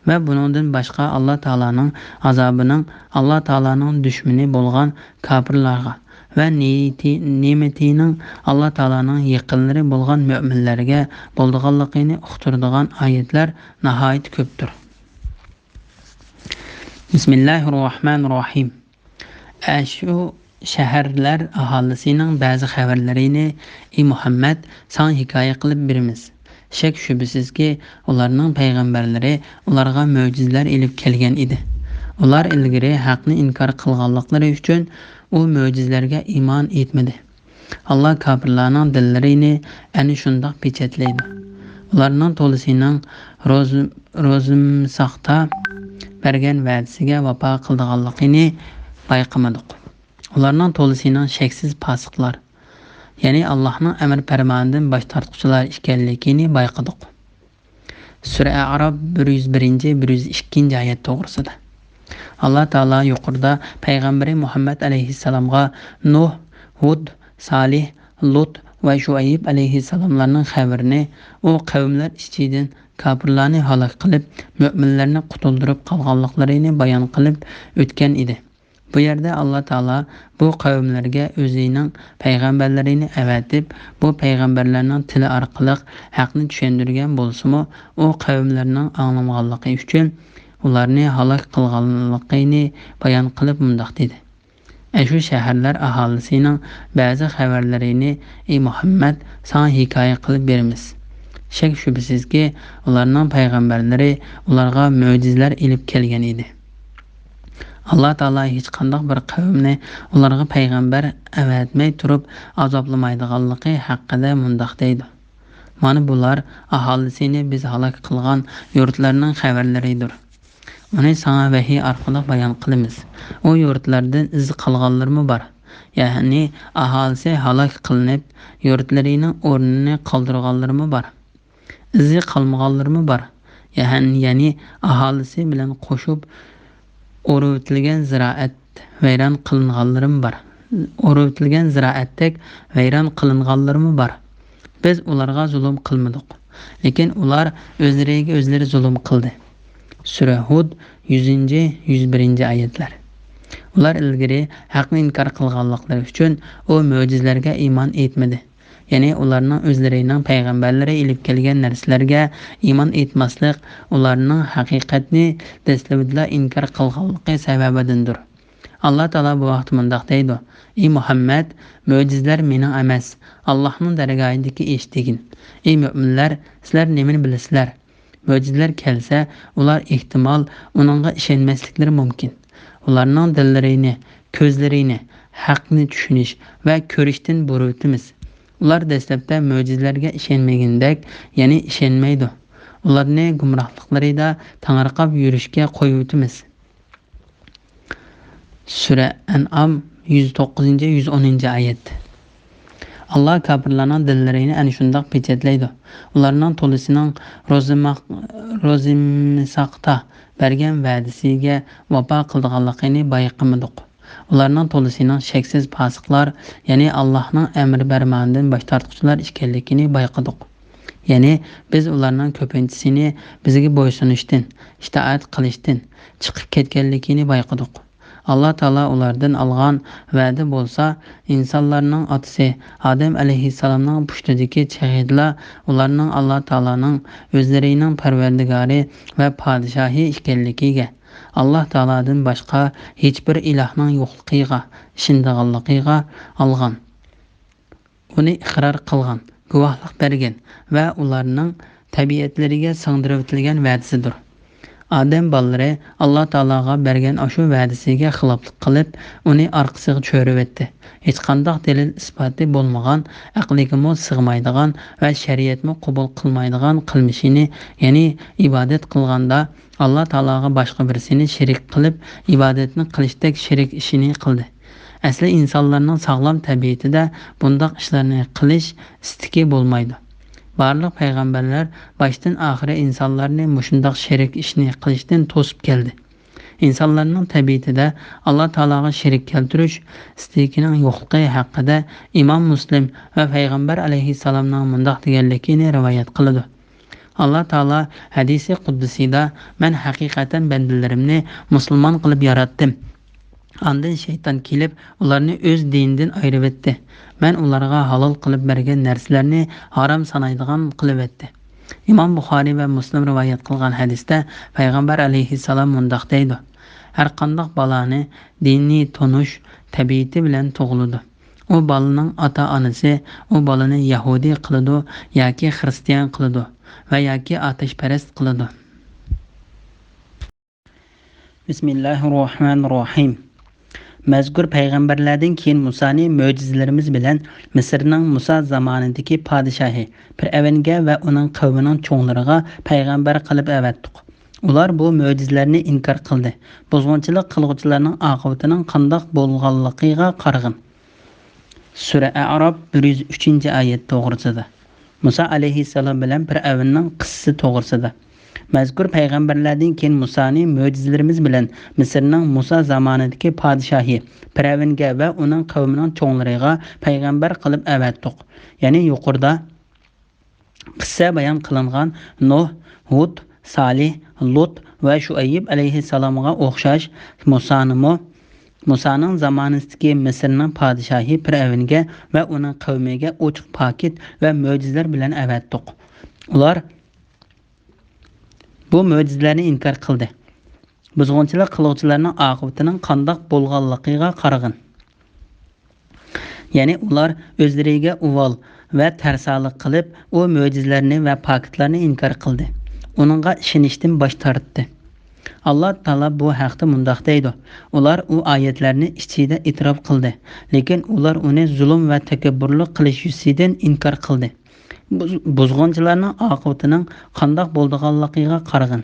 ۋە بۇنىڭدىن باشقا ئاللا تائالانىڭ ئازابىنىڭ ئاللا تائالانىڭ دۈشمىنى بولغان كاپىرلارغا ۋە نېيىتى-، نېمىتىنىڭ ئاللا تائالانىڭ يېقىنلىرى بولغان مۆمىنلەرگە بولىدىغانلىقىنى ئۇقتۇرىدىغان ئايەتلەر ناھايىتى كۆپتۇر. بىسمىللاھىررەھمانىررەھىم. ئەشۇ شەھەرلەر ئاھالىسىنىڭ بەزى خەۋەرلىرىنى، ئى مۇھەممەد، ساڭا ھېكايە قىلىپ بېرىمىز. شەك-شۈبھىسىزكى، ئۇلارنىڭ پەيغەمبەرلىرى ئۇلارغا مۆجىزىلەر ئېلىپ كەلگەن ئىدى. ئۇلار ئىلگىرى ھەقنى ئىنكار قىلغانلىقلىرى ئۈچۈن ئۇ مۆجىزىلەرگە ئىمان ئېيتمىدى. ئاللا كاپىرلارنىڭ دىللىرىنى ئەنە شۇنداق پېچەتلەيدۇ. ئۇلارنىڭ تولىسىنىڭ روز-، روزىمىساقتا بەرگەن ۋەدىسىگە ۋاپا قىلىدىغانلىقىنى بايقىمىدۇق. ئۇلارنىڭ تولىسىنىڭ شەكسىز پاسىقلار، يەنى ئاللاھنىڭ ئەمر پەرمانىدىن باش تارتقۇچىلار ئىكەنلىكىنى بايقىدۇق. سۈرە ئەئراپ بىر يۈز بىرىنچى، بىر يۈز ئىككىنچى ئايەت توغرىسىدا. ئاللا تائالا يۇقىرىدا پەيغەمبىرى مۇھەممەد ئەلەيھىسسالامغا نۇھ، ھۇد، سالىھ، لۇت ۋە شۇئەيب ئەلەيھىسسالاملارنىڭ خەۋىرىنى، ئۇ قەۋملەر ئىچىدىن كاپىرلارنى ھالاك قىلىپ، مۆمىنلەرنى قۇتۇلدۇرۇپ قالغانلىقلىرىنى بايان قىلىپ ئۆتكەن ئىدى. بۇ يەردە ئاللا تائالا بۇ قەۋملەرگە ئۆزىنىڭ پەيغەمبەرلىرىنى ئەۋەتىپ، بۇ پەيغەمبەرلەرنىڭ تىلى ئارقىلىق ھەقنى چۈشەندۈرگەن بولسىمۇ، ئۇ قەۋملەرنىڭ ئاڭلىمىغانلىقى ئۈچۈن ئۇلارنى ھالاك قىلغانلىقىنى بايان قىلىپ مۇنداق دېدى: ئەشۇ شەھەرلەر ئاھالىسىنىڭ بەزى خەۋەرلىرىنى، ئى مۇھەممەد، ساڭا ھېكايە قىلىپ بېرىمىز. شەك-شۈبھىسىزكى، ئۇلارنىڭ پەيغەمبەرلىرى ئۇلارغا مۆجىزىلەر ئېلىپ كەلگەن ئىدى. ئاللا تائالا ھېچقانداق بىر قەۋمنى ئۇلارغا پەيغەمبەر ئەۋەتمەي تۇرۇپ ئازابلىمايدىغانلىقى ھەققىدە مۇنداق دەيدۇ: مانا بۇلار ئاھالىسىنى بىز ھالاك قىلغان يۇرتلارنىڭ خەۋەرلىرىدۇر. ئۇنى ساڭا ۋەھىي ئارقىلىق بايان قىلىمىز. ئۇ يۇرتلاردىن ئىز قالغانلىرىمۇ بار، يەنى ئاھالىسى ھالاك قىلىنىپ، يۇرتلىرىنىڭ ئورنىنى قالدۇرغانلىرىمۇ بار. ئىزى قالمىغانلىرىمۇ بار، يەنى، يەنى ئاھالىسى بىلەن قوشۇپ ئورۇۋېتىلگەن زىرائەت ۋەيران قىلىنغانلىرىمۇ بار. ئورۇۋېتىلگەن زىرائەتتەك ۋەيران قىلىنغانلىرىمۇ بار. بىز ئۇلارغا زۇلۇم قىلمىدۇق، لېكىن ئۇلار ئۆزلىرىگە ئۆزلىرى زۇلۇم قىلدى. سۈرە ھۇد، يۈزىنچى، يۈز بىرىنچى ئايەتلەر. ئۇلار ئىلگىرى ھەقنى ئىنكار قىلغانلىقلىرى ئۈچۈن ئۇ مۆجىزىلەرگە ئىمان ئېيتمىدى. يەنى ئۇلارنىڭ ئۆزلىرىنىڭ پەيغەمبەرلىرى ئېلىپ كەلگەن نەرسىلەرگە ئىمان ئېيتماسلىق ئۇلارنىڭ ھەقىقەتنى دەسلىپىدىلا ئىنكار قىلغانلىقى سەۋەبىدىندۇر. ئاللا تائالا بۇ ھەقتە مۇنداق دەيدۇ: ئى مۇھەممەد، مۆجىزىلەر مېنىڭ ئەمەس، ئاللاھنىڭ دەرگاھىدىكى ئىش دېگىن. ئى مۆمىنلەر، سىلەر نېمىنى بىلىسىلەر؟ مۆجىزىلەر كەلسە، ئۇلار ئېھتىمال ئۇنىڭغا ئىشەنمەسلىكلىرى مۇمكىن. ئۇلارنىڭ دىللىرىنى، كۆزلىرىنى ھەقنى چۈشىنىش ۋە كۆرۈشتىن بۇرۇۋېتىمىز. ئۇلار دەسلەپتە مۆجىزىلەرگە ئىشەنمىگىنىدەك، يەنى ئىشەنمەيدۇ. ئۇلارنى گۇمراھلىقلىرىدا تېڭىرقاپ يۈرۈشكە قويۇۋېتىمىز. سۈرە ئەنئام، يۈز توققۇزىنچى، يۈز ئونىنچى ئايەت. ئاللا كاپىرلارنىڭ دىللىرىنى ئەنە شۇنداق پېچەتلەيدۇ. ئۇلارنىڭ تولىسىنىڭ روزىماق-، روزىمىساقتا بەرگەن ۋەدىسىگە ۋاپا قىلىدىغانلىقىنى بايقىمىدۇق. ئۇلارنىڭ تولىسىنىڭ شەكسىز پاسىقلار، يەنى ئاللاھنىڭ ئەمرى پەرمانىدىن باش تارتقۇچىلار ئىكەنلىكىنى بايقىدۇق. يەنى بىز ئۇلارنىڭ كۆپىنچىسىنى بىزگە بويسۇنۇشتىن، ئىتائەت قىلىشتىن چىقىپ كەتكەنلىكىنى بايقىدۇق. ئاللا تائالا ئۇلاردىن ئالغان ۋەدە بولسا، ئىنسانلارنىڭ ئاتىسى ئادەم ئەلەيھىسسالامنىڭ پۇشتىدىكى چېغىدىلا ئۇلارنىڭ ئاللا تائالانىڭ ئۆزلىرىنىڭ پەرۋەردىگارى ۋە پادىشاھى ئىكەنلىكىگە، ئاللا تائالادىن باشقا ھېچبىر ئىلاھنىڭ يوقلۇقىغا ئىشىنىدىغانلىقىغا ئالغان، ئۇنى ئىقرار قىلغان، گۇۋاھلىق بەرگەن ۋە ئۇلارنىڭ تەبىئەتلىرىگە سىڭدۈرۈۋېتىلگەن ۋەدىسىدۇر. ئادەم بالىلىرى ئاللا تائالاغا بەرگەن ئاشۇ ۋەدىسىگە خىلاپلىق قىلىپ، ئۇنى ئارقىسىغا چۆرۈۋەتتى. ھېچقانداق دەلىل-ئىسپاتى بولمىغان، ئەقلىگىمۇ سىغمايدىغان ۋە شەرىئەتمۇ قوبۇل قىلمايدىغان قىلمىشىنى، يەنى ئىبادەت قىلغاندا ئاللا تائالاغا باشقا بىرسىنى شېرىك قىلىپ، ئىبادەتنى قىلىشتەك شېرىك ئىشىنى قىلدى. ئەسلى ئىنسانلارنىڭ ساغلام تەبىئىتىدە بۇنداق ئىشلارنى قىلىش ئىستىكى بولمايدۇ. بارلىق پەيغەمبەرلەر باشتىن ئاخىرى ئىنسانلارنى مۇشۇنداق شېرىك ئىشنى قىلىشتىن توسۇپ كەلدى. ئىنسانلارنىڭ تەبىئىتىدە ئاللا تائالاغا شېرىك كەلتۈرۈش ئىستىكىنىڭ يوقلۇقى ھەققىدە ئىمام مۇسلىم ۋە پەيغەمبەر ئەلەيھىسسالامنىڭ مۇنداق دېگەنلىكىنى رىۋايەت قىلىدۇ. ئاللا تائالا ھەدىسى قۇددىسىدا: «مەن ھەقىقەتەن بەندىلىرىمنى مۇسۇلمان قىلىپ ياراتتىم. ئاندىن شەيتان كېلىپ، ئۇلارنى ئۆز دىنىدىن ئايرىۋەتتى. مەن ئۇلارغا ھالال قىلىپ بەرگەن نەرسىلەرنى ھارام سانايدىغان قىلىۋەتتى.» ئىمام بۇخارىي ۋە مۇسلىم رىۋايەت قىلغان ھەدىستە پەيغەمبەر ئەلەيھىسسالام مۇنداق دەيدۇ: «ھەرقانداق بالانى دىنىي تونۇش تەبىئىتى بىلەن تۇغۇلىدۇ. ئۇ بالىنىڭ ئاتا-ئانىسى ئۇ بالىنى يەھۇدىي قىلىدۇ ياكى خىرىستىيان قىلىدۇ. ۋە ياكى ئاتەشپەرەس قىلىدۇ. بىسمىللاھىررەھمانىررەھىم. مەزكۇر پەيغەمبەرلەردىن كېيىن مۇسانى مۆجىزىلىرىمىز بىلەن مىسىرنىڭ مۇسا زامانىدىكى پادىشاھى پىرئەۋنگە ۋە ئۇنىڭ قەۋمىنىڭ چوڭلىرىغا پەيغەمبەر قىلىپ ئەۋەتتۇق. ئۇلار بۇ مۆجىزىلەرنى ئىنكار قىلدى. بۇزغۇنچىلىق قىلغۇچىلارنىڭ ئاقىۋىتىنىڭ قانداق بولغانلىقىغا قارىغىن. سۈرە ئەئراپ بىر يۈز ئۈچىنچى ئايەت توغرىسىدا. مۇسا ئەلەيھىسسالام بىلەن پىرئەۋننىڭ قىسسىسى توغرىسىدا. مەزكۇر پەيغەمبەرلەردىن كېيىن مۇسانى مۆجىزىلىرىمىز بىلەن مىسىرنىڭ مۇسا زامانىدىكى پادىشاھى پىرئەۋنگە ۋە ئۇنىڭ قەۋمىنىڭ چوڭلىرىغا پەيغەمبەر قىلىپ ئەۋەتتۇق. يەنى يۇقىرىدا قىسسە بايان قىلىنغان نۇھ، ھۇد، سالىھ، لۇت ۋە شۇئەييىب ئەلەيھىسسالامغا ئوخشاش مۇسانىمۇ، مۇسانىڭ زامانىسىدىكى مىسىرنىڭ پادىشاھى پىرئەۋنگە ۋە ئۇنىڭ قەۋمىگە ئوچۇق پاكىت ۋە مۆجىزىلەر بىلەن ئەۋەتتۇق. ئۇلار بۇ مۆجىزىلەرنى ئىنكار قىلدى. بۇزغۇنچىلىق قىلغۇچىلارنىڭ ئاقىۋىتىنىڭ قانداق بولغانلىقىغا قارىغىن. يەنى ئۇلار ئۆزلىرىگە ئۇۋال ۋە تەرسالىق قىلىپ، ئۇ مۆجىزىلەرنى ۋە پاكىتلارنى ئىنكار قىلدى. ئۇنىڭغا ئىشىنىشتىن باش تارتتى. ئاللا تائالا بۇ ھەقتە مۇنداق دەيدۇ: ئۇلار ئۇ ئايەتلەرنى ئىچىدە ئېتىراپ قىلدى، لېكىن ئۇلار ئۇنى زۇلۇم ۋە تەكەببۇرلۇق قىلىش يۈزىسىدىن ئىنكار قىلدى. بۇز-، بۇزغۇنچىلارنىڭ ئاقىۋىتىنىڭ قانداق بولىدىغانلىقىغا قارىغىن.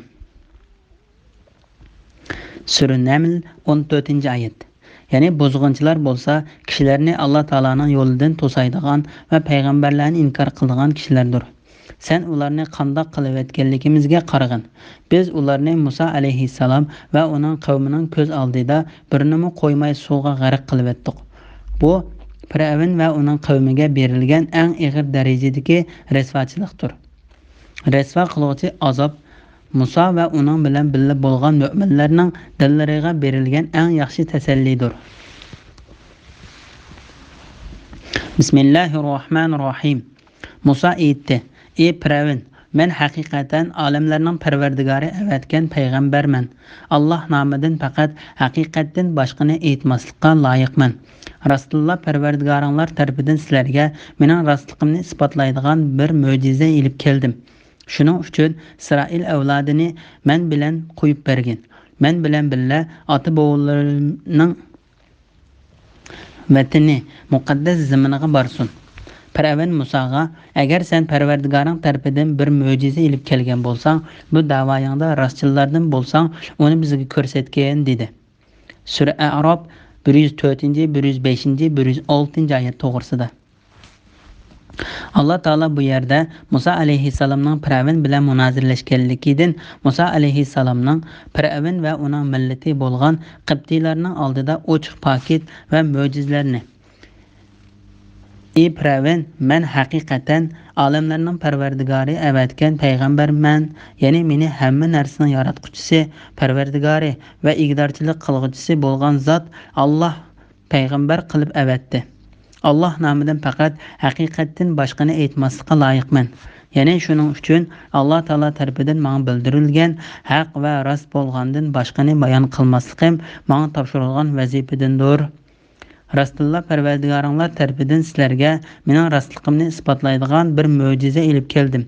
سۈرە نەمل، ئون تۆتىنچى ئايەت. يەنى بۇزغۇنچىلار بولسا كىشىلەرنى ئاللا تائالانىڭ يولىدىن توسايدىغان ۋە پەيغەمبەرلەرنى ئىنكار قىلىدىغان كىشىلەردۇر. سەن ئۇلارنى قانداق قىلىۋەتكەنلىكىمىزگە قارىغىن. بىز ئۇلارنى مۇسا ئەلەيھىسسالام ۋە ئۇنىڭ قەۋمىنىڭ كۆز ئالدىدا بىرىنىمۇ قويماي سۇغا غەرق قىلىۋەتتۇق. بۇ پىرئەۋن ۋە ئۇنىڭ قەۋمىگە بېرىلگەن ئەڭ ئېغىر دەرىجىدىكى رەسۋاچىلىقتۇر. رەسۋا قىلغۇچى ئازاب مۇسا ۋە ئۇنىڭ بىلەن بىللە بولغان مۆمىنلەرنىڭ دىللىرىغا بېرىلگەن ئەڭ ياخشى تەسەللىدۇر. بىسمىللاھىررەھمانىررەھىم. مۇسا ئېيتتى: ئى پىرئەۋن، مەن ھەقىقەتەن ئالەملەرنىڭ پەرۋەردىگارى ئەۋەتكەن پەيغەمبەرمەن. ئاللا نامىدىن پەقەت ھەقىقەتتىن باشقىنى ئېيتماسلىققا لايىقمەن. راستتىنلا پەرۋەردىگارىڭلار تەرىپىدىن سىلەرگە مېنىڭ راستلىقىمنى ئىسپاتلايدىغان بىر مۆجىزە ئېلىپ كەلدىم. شۇنىڭ ئۈچۈن ئىسرائىل ئەۋلادىنى مەن بىلەن قويۇپ بەرگىن. مەن بىلەن بىللە ئاتا-بوۋىلىرىنىڭ ۋەتىنى، مۇقەددەس زېمىنىغا بارسۇن. پىرئەۋن مۇساغا: ئەگەر سەن پەرۋەردىگارىڭ تەرىپىدىن بىر مۆجىزە ئېلىپ كەلگەن بولساڭ، بۇ داۋايىڭدا راستچىللاردىن بولساڭ، ئۇنى بىزگە كۆرسەتكىن، دېدى. سۈرە ئەئراپ بىر يۈز تۆتىنچى، بىر يۈز بەشىنچى، بىر يۈز ئالتىنچى ئايەت توغرىسىدا. ئاللا تائالا بۇ يەردە مۇسا ئەلەيھىسسالامنىڭ پىرئەۋن بىلەن مۇنازىرىلەشكەنلىكىدىن، مۇسا ئەلەيھىسسالامنىڭ پىرئەۋن ۋە ئۇنىڭ مىللىتى بولغان قىبتىيلارنىڭ ئالدىدا ئوچۇق پاكىت ۋە مۆجىزىلەرنى، ئى پىرئەۋن، مەن ھەقىقەتەن ئالەملەرنىڭ پەرۋەردىگارى ئەۋەتكەن پەيغەمبەرمەن، يەنى مېنى ھەممە نەرسىنىڭ ياراتقۇچىسى، پەرۋەردىگارى ۋە ئىگىدارچىلىق قىلغۇچىسى بولغان زات ئاللا پەيغەمبەر قىلىپ ئەۋەتتى. ئاللا نامىدىن پەقەت ھەقىقەتتىن باشقىنى ئېيتماسلىققا لايىقمەن. يەنى شۇنىڭ ئۈچۈن ئاللا تائالا تەرىپىدىن ماڭا بىلدۈرۈلگەن ھەق ۋە راست بولغاندىن باشقىنى بايان قىلماسلىقىم ماڭا تاپشۇرۇلغان ۋەزىپىدىندۇر. راستتىنلا پەرۋەردىگارىڭلار تەرىپىدىن سىلەرگە مېنىڭ راستلىقىمنى ئىسپاتلايدىغان بىر مۆجىزە ئېلىپ كەلدىم.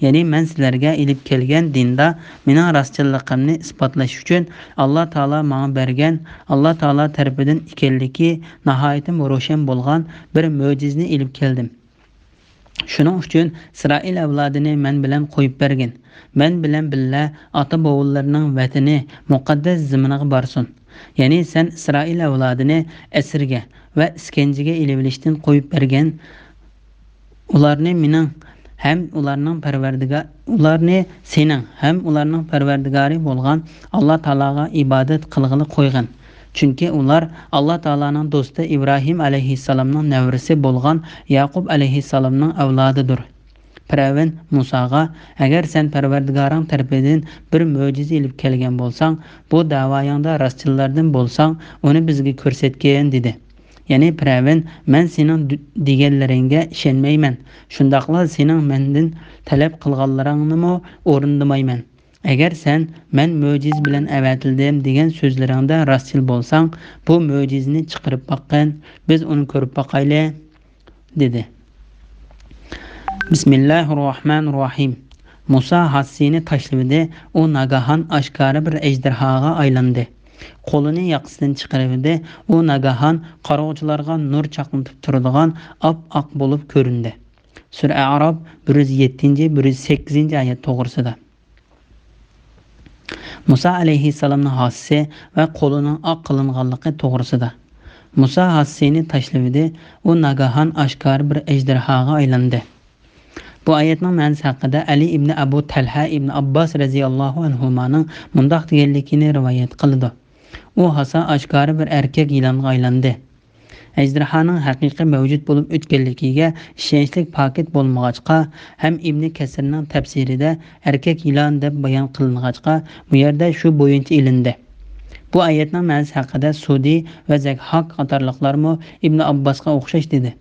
يەنى مەن سىلەرگە ئېلىپ كەلگەن دىندا مېنىڭ راستچىللىقىمنى ئىسپاتلاش ئۈچۈن ئاللا تائالا ماڭا بەرگەن، ئاللا تائالا تەرىپىدىن ئىكەنلىكى ناھايىتىمۇ روشەن بولغان بىر مۆجىزىنى ئېلىپ كەلدىم. شۇنىڭ ئۈچۈن ئىسرائىل ئەۋلادىنى مەن بىلەن قويۇپ بەرگىن. مەن بىلەن بىللە ئاتا-بوۋىلىرىنىڭ ۋەتىنى، مۇقەددەس زېمىنىغا بارسۇن. يەنى سەن ئىسرائىل ئەۋلادىنى ئەسىرگە ۋە ئىسكەنجىگە ئېلىۋېلىشتىن قويۇپ بەرگىن. ئۇلارنى مېنىڭ ھەم ئۇلارنىڭ پەرۋەردىگا-، ئۇلارنى سېنىڭ ھەم ئۇلارنىڭ پەرۋەردىگارى بولغان ئاللا تائالاغا ئىبادەت قىلغىلى قويغىن. چۈنكى ئۇلار ئاللا تائالانىڭ دوستى ئىبراھىم ئەلەيھىسسالامنىڭ نەۋرىسى بولغان ياقۇپ ئەلەيھىسسالامنىڭ ئەۋلادىدۇر. پىرئەۋن مۇساغا: ئەگەر سەن پەرۋەردىگارىڭ تەرىپىدىن بىر مۆجىزە ئېلىپ كەلگەن بولساڭ، بۇ داۋايىڭدا راستچىللاردىن بولساڭ، ئۇنى بىزگە كۆرسەتكىن، دېدى. يەنى پىرئەۋن: مەن سېنىڭ دۈ-، دېگەنلىرىڭگە ئىشەنمەيمەن، شۇنداقلا سېنىڭ مەندىن تەلەپ قىلغانلىرىڭنىمۇ ئورۇندىمايمەن. ئەگەر سەن مەن مۆجىزە بىلەن ئەۋەتىلدىم دېگەن سۆزلىرىڭدە راستچىل بولساڭ، بۇ مۆجىزىنى چىقىرىپ باققىن، بىز ئۇنى كۆرۈپ باقايلى، دېدى. بىسمىللاھىررەھمانىررەھىم. مۇسا ھاسىسىنى تاشلىۋىدى، ئۇ ناگاھان ئاشكارا بىر ئەجدىھاغا ئايلاندى. قولىنى ياقىسىدىن چىقىرىۋىدى، ئۇ ناگاھان قارىغۇچىلارغا نۇر چاقنىتىپ تۇرىدىغان ئاپئاق بولۇپ كۆرۈندى. سۈرە ئەئراف بىر يۈز يەتتىنچى، بىر يۈز سەككىزىنچى ئايەت توغرىسىدا. مۇسا ئەلەيھىسسالامنىڭ ھاسىسى ۋە قولىنىڭ ئاق قىلىنغانلىقى توغرىسىدا. مۇسا ھاسىسىنى تاشلىۋىدى، ئۇ ناگاھان ئاشكارا بىر ئەجدىھاغا ئايلاندى. بۇ ئايەتنىڭ مەنىسى ھەققىدە ئەلى ئىبنى ئەبۇ تەلھە ئىبنى ئابباس رەزىياللاھۇ ئەنھۇمانىڭ مۇنداق دېگەنلىكىنى رىۋايەت قىلىدۇ: ئۇ ھاسا ئاشكارا بىر ئەركەك يىلانغا ئايلاندى. ئەجدىھانىڭ ھەقىقىي مەۋجۇت بولۇپ ئۆتكەنلىكىگە ئىشەنچلىك پاكىت بولمىغاچقا، ھەم ئىبنى كەسىرنىڭ تەپسىرىدە ئەركەك يىلان دەپ بايان قىلىنغاچقا، بۇ يەردە شۇ بويىچە ئېلىندى. بۇ ئايەتنىڭ مەنىسى ھەققىدە سۇدى ۋە زەكھاك قاتارلىقلارمۇ ئىبنى ئابباسقا ئوخشاش دېدى.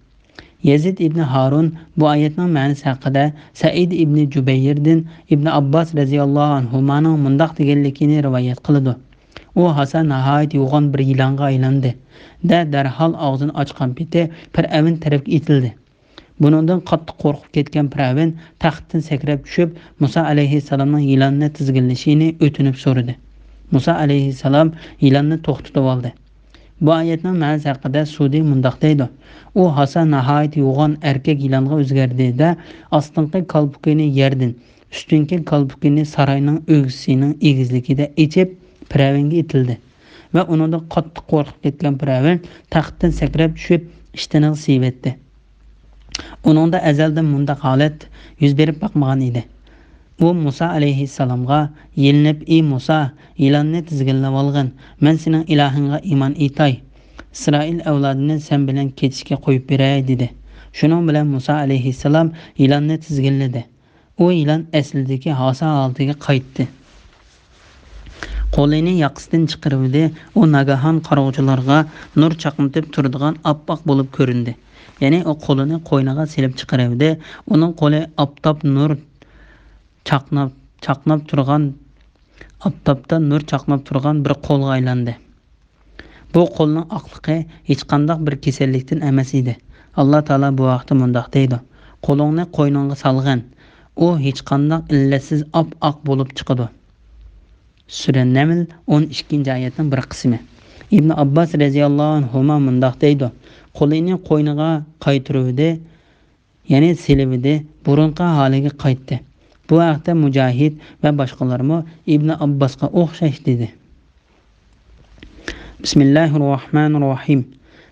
يەزىد ئىبنى ھارۇن بۇ ئايەتنىڭ مەنىسى ھەققىدە سەئىد ئىبنى جۇبەيردىن ئىبنى ئابباس رەزىياللاھۇ ئەنھۇمانىڭ مۇنداق دېگەنلىكىنى رىۋايەت قىلىدۇ: ئۇ ھاسا ناھايىتى يوغان بىر يىلانغا ئايلاندى دە، دەرھال ئاغزىنى ئاچقان پېتى پىرئەۋن تەرەپكە ئېتىلدى. بۇنىڭدىن قاتتىق قورقۇپ كەتكەن پىرئەۋن تەختتىن سەكرەپ چۈشۈپ، مۇسا ئەلەيھىسسالامنىڭ يىلاننى تىزگىنلىشىنى ئۆتۈنۈپ سورىدى. مۇسا ئەلەيھىسسالام يىلاننى توختىتىۋالدى. بۇ ئايەتنىڭ مەنىسى ھەققىدە سۇدى مۇنداق دەيدۇ: ئۇ ھاسا ناھايىتى يوغان ئەركەك يىلانغا ئۆزگەردى دە، ئاستىنقى كالپۇكىنى يەردىن، ئۈستۈنكى كالپۇكىنى ساراينىڭ ئۆگزىسىنىڭ ئېگىزلىكىدە ئېچىپ، پىرئەۋنگە ئېتىلدى ۋە ئۇنىڭدىن قاتتىق قورقۇپ كەتكەن پىرئەۋن تەختتىن سەكرەپ چۈشۈپ، ئىشتىنىغا سىيىۋەتتى. ئۇنىڭدا ئەزەلدىن مۇنداق ھالەت يۈز بېرىپ باقمىغان ئىدى. ئۇ مۇسا ئەلەيھىسسالامغا يېلىنىپ: ئى مۇسا، يىلاننى تىزگىنلىۋالغىن، مەن سېنىڭ ئىلاھىڭغا ئىمان ئېيتاي، ئىسرائىل ئەۋلادىنى سەن بىلەن كېتىشكە قويۇپ بېرەي، دېدى. شۇنىڭ بىلەن مۇسا ئەلەيھىسسالام يىلاننى تىزگىنلىدى. ئۇ يىلان ئەسلىدىكى ھاسا ھالىتىگە قايتتى. قولىنى ياقىسىدىن چىقىرىۋىدى، ئۇ ناگاھان قارىغۇچىلارغا نۇر چاقنىتىپ تۇرىدىغان ئاپئاق بولۇپ كۆرۈندى. يەنى ئۇ قولىنى قوينىغا سېلىپ چىقىرىۋىدى، ئۇنىڭ قولى ئاپتاپ نۇر چاقناپ، چاقناپ تۇرغان، ئاپتاپتا نۇر چاقناپ تۇرغان بىر قولغا ئايلاندى. بۇ قولنىڭ ئاقلىقى ھېچقانداق بىر كېسەللىكتىن ئەمەس ئىدى. ئاللا تائالا بۇ ھەقتە مۇنداق دەيدۇ: قولۇڭنى قوينۇڭغا سالغىن، ئۇ ھېچقانداق ئىللەتسىز ئاپئاق بولۇپ چىقىدۇ. سۈرە نەمل، ئون ئىككىنچى ئايەتنىڭ بىر قىسمى. ئىبن ئابباس رەزىياللاھۇ ئەنھۇما مۇنداق دەيدۇ: قولىنى قوينىغا قايتۇرۇۋىدى، يەنى سېلىۋىدى، بۇرۇنقى ھالىگە قايتتى. بۇ ھەقتە مۇجاھىد ۋە باشقىلارمۇ ئىبن ئابباسقا ئوخشاش دېدى. بىسمىللاھىررەھمانىررەھىم.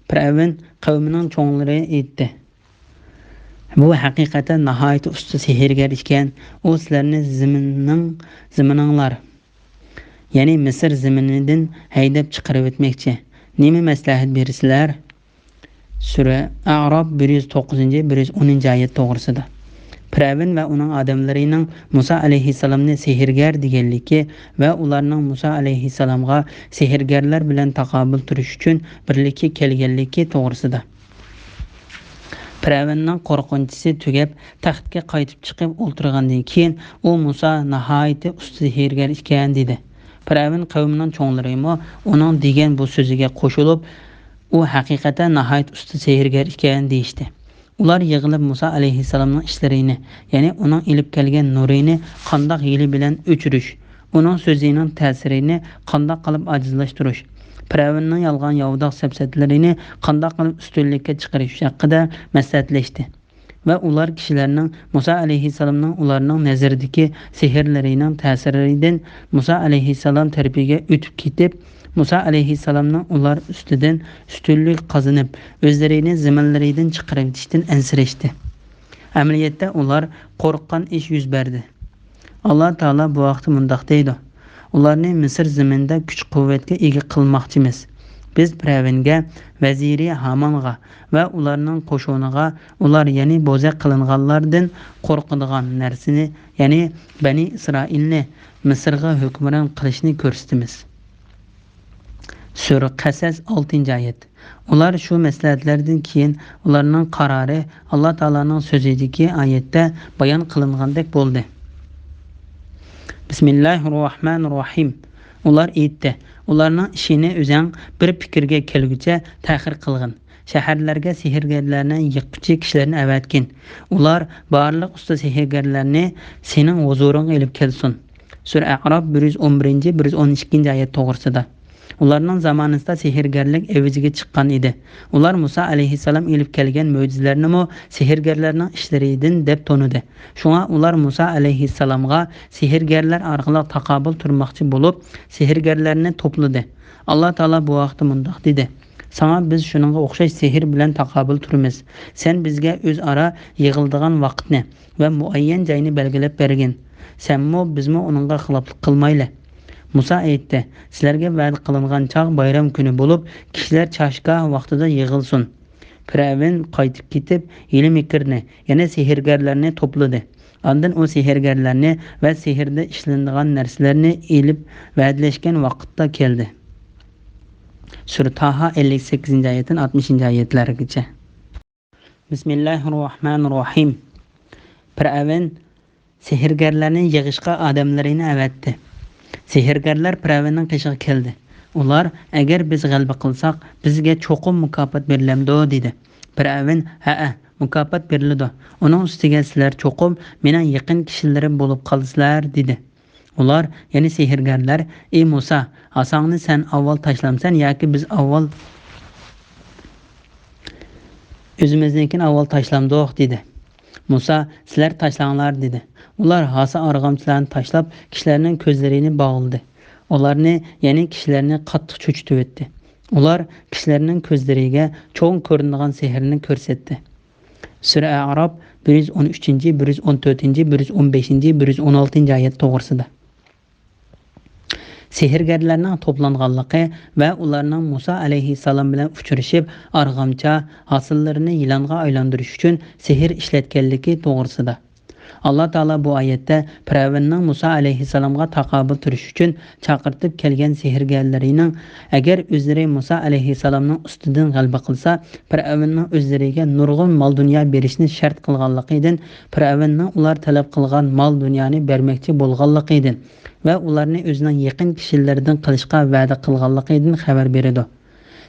پىرئەۋن قەۋمىنىڭ چوڭلىرى ئېيتتى: بۇ ھەقىقەتەن ناھايىتى ئۇستا سېھىرگەر ئىكەن، ئۇ سىلەرنى زېمىننىڭ، زېمىنىڭلار، يەنى مىسىر زېمىنىدىن ھەيدەپ چىقىرىۋەتمەكچى. نېمە مەسلىھەت بېرىسىلەر؟ سۈرە ئەئراپ بىر يۈز توققۇزىنچى، بىر يۈز ئونىنچى ئايەت توغرىسىدا. پىرئەۋن ۋە ئۇنىڭ ئادەملىرىنىڭ مۇسا ئەلەيھىسسالامنى سېھىرگەر دېگەنلىكى ۋە ئۇلارنىڭ مۇسا ئەلەيھىسسالامغا سېھىرگەرلەر بىلەن تاقابىل تۇرۇش ئۈچۈن بىرلىككە كەلگەنلىكى توغرىسىدا. پىرئەۋننىڭ قورقۇنچىسى تۈگەپ، تەختكە قايتىپ چىقىپ ئولتۇرغاندىن كېيىن، ئۇ مۇسا ناھايىتى ئۇستا سېھىرگەر ئىكەن، دېدى. پىرئەۋن قەۋمىنىڭ چوڭلىرىمۇ ئۇنىڭ دېگەن بۇ سۆزىگە قوشۇلۇپ، ئۇ ھەقىقەتەن ناھايىتى ئۇستا سېھىرگەر ئىكەن، دېيىشتى. ئۇلار يىغىلىپ مۇسا ئەلەيھىسسالامنىڭ ئىشلىرىنى، يەنى ئۇنىڭ ئېلىپ كەلگەن نۇرىنى قانداق ھىيلە بىلەن ئۆچۈرۈش، ئۇنىڭ سۆزىنىڭ تەسىرىنى قانداق قىلىپ ئاجىزلاشتۇرۇش، پىرئەۋننىڭ يالغان ياۋىداق سەپسەتىلىرىنى قانداق قىلىپ ئۈستۈنلۈككە چىقىرىش ھەققىدە مەسلىھەتلەشتى. ۋە ئۇلار كىشىلەرنىڭ مۇسا ئەلەيھىسسالامنىڭ ئۇلارنىڭ نەزىرىدىكى سېھىرلىرىنىڭ تەسىرىدىن مۇسا ئەلەيھىسسالام تەرىپىگە ئۆتۈپ كېتىپ، مۇسا ئەلەيھىسسالامنىڭ ئۇلار ئۈستىدىن ئۈستۈنلۈك قازىنىپ، ئۆزلىرىنى زېمىنلىرىدىن چىقىرىۋېتىشتىن ئەنسىرەشتى. ئەمەلىيەتتە ئۇلار قورققان ئىش يۈز بەردى. ئاللا تائالا بۇ ھەقتە مۇنداق دەيدۇ: ئۇلارنى مىسىر زېمىنىدە كۈچ-قۇۋۋەتكە ئىگە قىلماقچىمىز. بىز پىرئەۋنگە، ۋەزىرى ھامانغا ۋە ئۇلارنىڭ قوشۇنىغا ئۇلار، يەنى بوزەك قىلىنغانلاردىن قورقىدىغان نەرسىنى، يەنى بەنى ئىسرائىلنى مىسىرغا ھۆكۈمران قىلىشنى كۆرسىتىمىز. سۈرە قەسەس، ئالتىنچى ئايەت. ئۇلار شۇ مەسلىھەتلەردىن كېيىن ئۇلارنىڭ قارارى ئاللا تائالانىڭ سۆزىدىكى ئايەتتە بايان قىلىنغاندەك بولدى. بىسمىللاھىررەھمانىررەھىم. ئۇلار ئېيتتى: ئۇلارنىڭ ئىشىنى ئۆزەڭ بىر پىكىرگە كەلگۈچە تەخىر قىلغىن. شەھەرلەرگە سېھىرگەرلەرنى يىققۇچى كىشىلەرنى ئەۋەتكىن. ئۇلار بارلىق ئۇستا سېھىرگەرلەرنى سېنىڭ ھۇزۇرۇڭغا ئېلىپ كەلسۇن. سۈرە ئەئراپ بىر يۈز ئون بىرىنچى، بىر يۈز ئون ئىككىنچى ئايەت توغرىسىدا. ئۇلارنىڭ زامانىسىدا سېھىرگەرلىك ئەۋجىگە چىققان ئىدى. ئۇلار مۇسا ئەلەيھىسسالام ئېلىپ كەلگەن مۆجىزىلەرنىمۇ سېھىرگەرلەرنىڭ ئىشلىرىدىن دەپ تونۇدى. شۇڭا ئۇلار مۇسا ئەلەيھىسسالامغا سېھىرگەرلەر ئارقىلىق تاقابىل تۇرماقچى بولۇپ، سېھىرگەرلەرنى توپلىدى. ئاللا تائالا بۇ ھەقتە مۇنداق دېدى: ساڭا بىز شۇنىڭغا ئوخشاش سېھىر بىلەن تاقابىل تۇرىمىز. سەن بىزگە ئۆزئارا يىغىلىدىغان ۋاقىتنى ۋە مۇئەييەن جاينى بەلگىلەپ بەرگىن. سەنمۇ، بىزمۇ ئۇنىڭغا خىلاپلىق قىلمايلى. مۇسا ئېيتتى: سىلەرگە ۋەدە قىلىنغان چاغ بايرام كۈنى بولۇپ، كىشىلەر چاشگاھ ۋاقتىدا يىغىلسۇن. پىرئەۋن قايتىپ كېتىپ، ھىيلە-مىكىرنى، يەنى سېھىرگەرلەرنى توپلىدى. ئاندىن ئۇ سېھىرگەرلەرنى ۋە سېھىردە ئىشلىنىدىغان نەرسىلەرنى ئېلىپ، ۋەدىلەشكەن ۋاقىتتا كەلدى. سۈرە تاھا ئەللىك سەككىزىنچى ئايەتتىن ئاتمىشىنچى ئايەتلەرگىچە. بىسمىللاھىررەھمانىررەھىم. پىرئەۋن سېھىرگەرلەرنى يىغىشقا ئادەملىرىنى ئەۋەتتى. سېھىرگەرلەر پىرئەۋننىڭ قېشىغا كەلدى. ئۇلار: ئەگەر بىز غەلىبە قىلساق، بىزگە چوقۇم مۇكاپات بېرىلەمدۇ؟ دېدى. پىرئەۋن: ھەئە، مۇكاپات بېرىلىدۇ. ئۇنىڭ ئۈستىگە سىلەر چوقۇم مېنىڭ يېقىن كىشىلىرىم بولۇپ قالىسىلەر، دېدى. ئۇلار، يەنى سېھىرگەرلەر: ئى مۇسا، ھاساڭنى سەن ئاۋۋال تاشلامسەن ياكى بىز ئاۋۋال ئۆزىمىزنىڭكىنى ئاۋۋال تاشلامدۇق؟ دېدى. مۇسا: سىلەر تاشلاڭلار، دېدى. ئۇلار ھاسا ئارغامچىلارنى تاشلاپ، كىشىلەرنىڭ كۆزلىرىنى باغلىدى. ئۇلارنى، يەنى كىشىلەرنى قاتتىق چۆچۈتۈۋەتتى. ئۇلار كىشىلەرنىڭ كۆزلىرىگە چوڭ كۆرۈنىدىغان سېھىرنى كۆرسەتتى. سۈرە ئەئراپ بىر يۈز ئون ئۈچىنچى، بىر يۈز ئون تۆتىنچى، بىر يۈز ئون بەشىنچى، بىر يۈز ئون ئالتىنچى ئايەت توغرىسىدا. سېھىرگەرلەرنىڭ توپلانغانلىقى ۋە ئۇلارنىڭ مۇسا ئەلەيھىسسالام بىلەن ئۇچرىشىپ، ئارغامچا ھاسىللىرىنى يىلانغا ئايلاندۇرۇش ئۈچۈن سېھىر ئىشلەتكەنلىكى توغرىسىدا. ئاللا تائالا بۇ ئايەتتە پىرئەۋننىڭ مۇسا ئەلەيھىسسالامغا تاقابىل تۇرۇش ئۈچۈن چاقىرتىپ كەلگەن سېھىرگەرلىرىنىڭ، ئەگەر ئۆزلىرى مۇسا ئەلەيھىسسالامنىڭ ئۈستىدىن غەلىبە قىلسا، پىرئەۋننىڭ ئۆزلىرىگە نۇرغۇن مال-دۇنيا بېرىشنى شەرت قىلغانلىقىدىن، پىرئەۋننىڭ ئۇلار تەلەپ قىلغان مال-دۇنيانى بەرمەكچى بولغانلىقىدىن ۋە ئۇلارنى ئۆزىنىڭ يېقىن كىشىلىرىدىن قىلىشقا ۋەدە قىلغانلىقىدىن خەۋەر بېرىدۇ.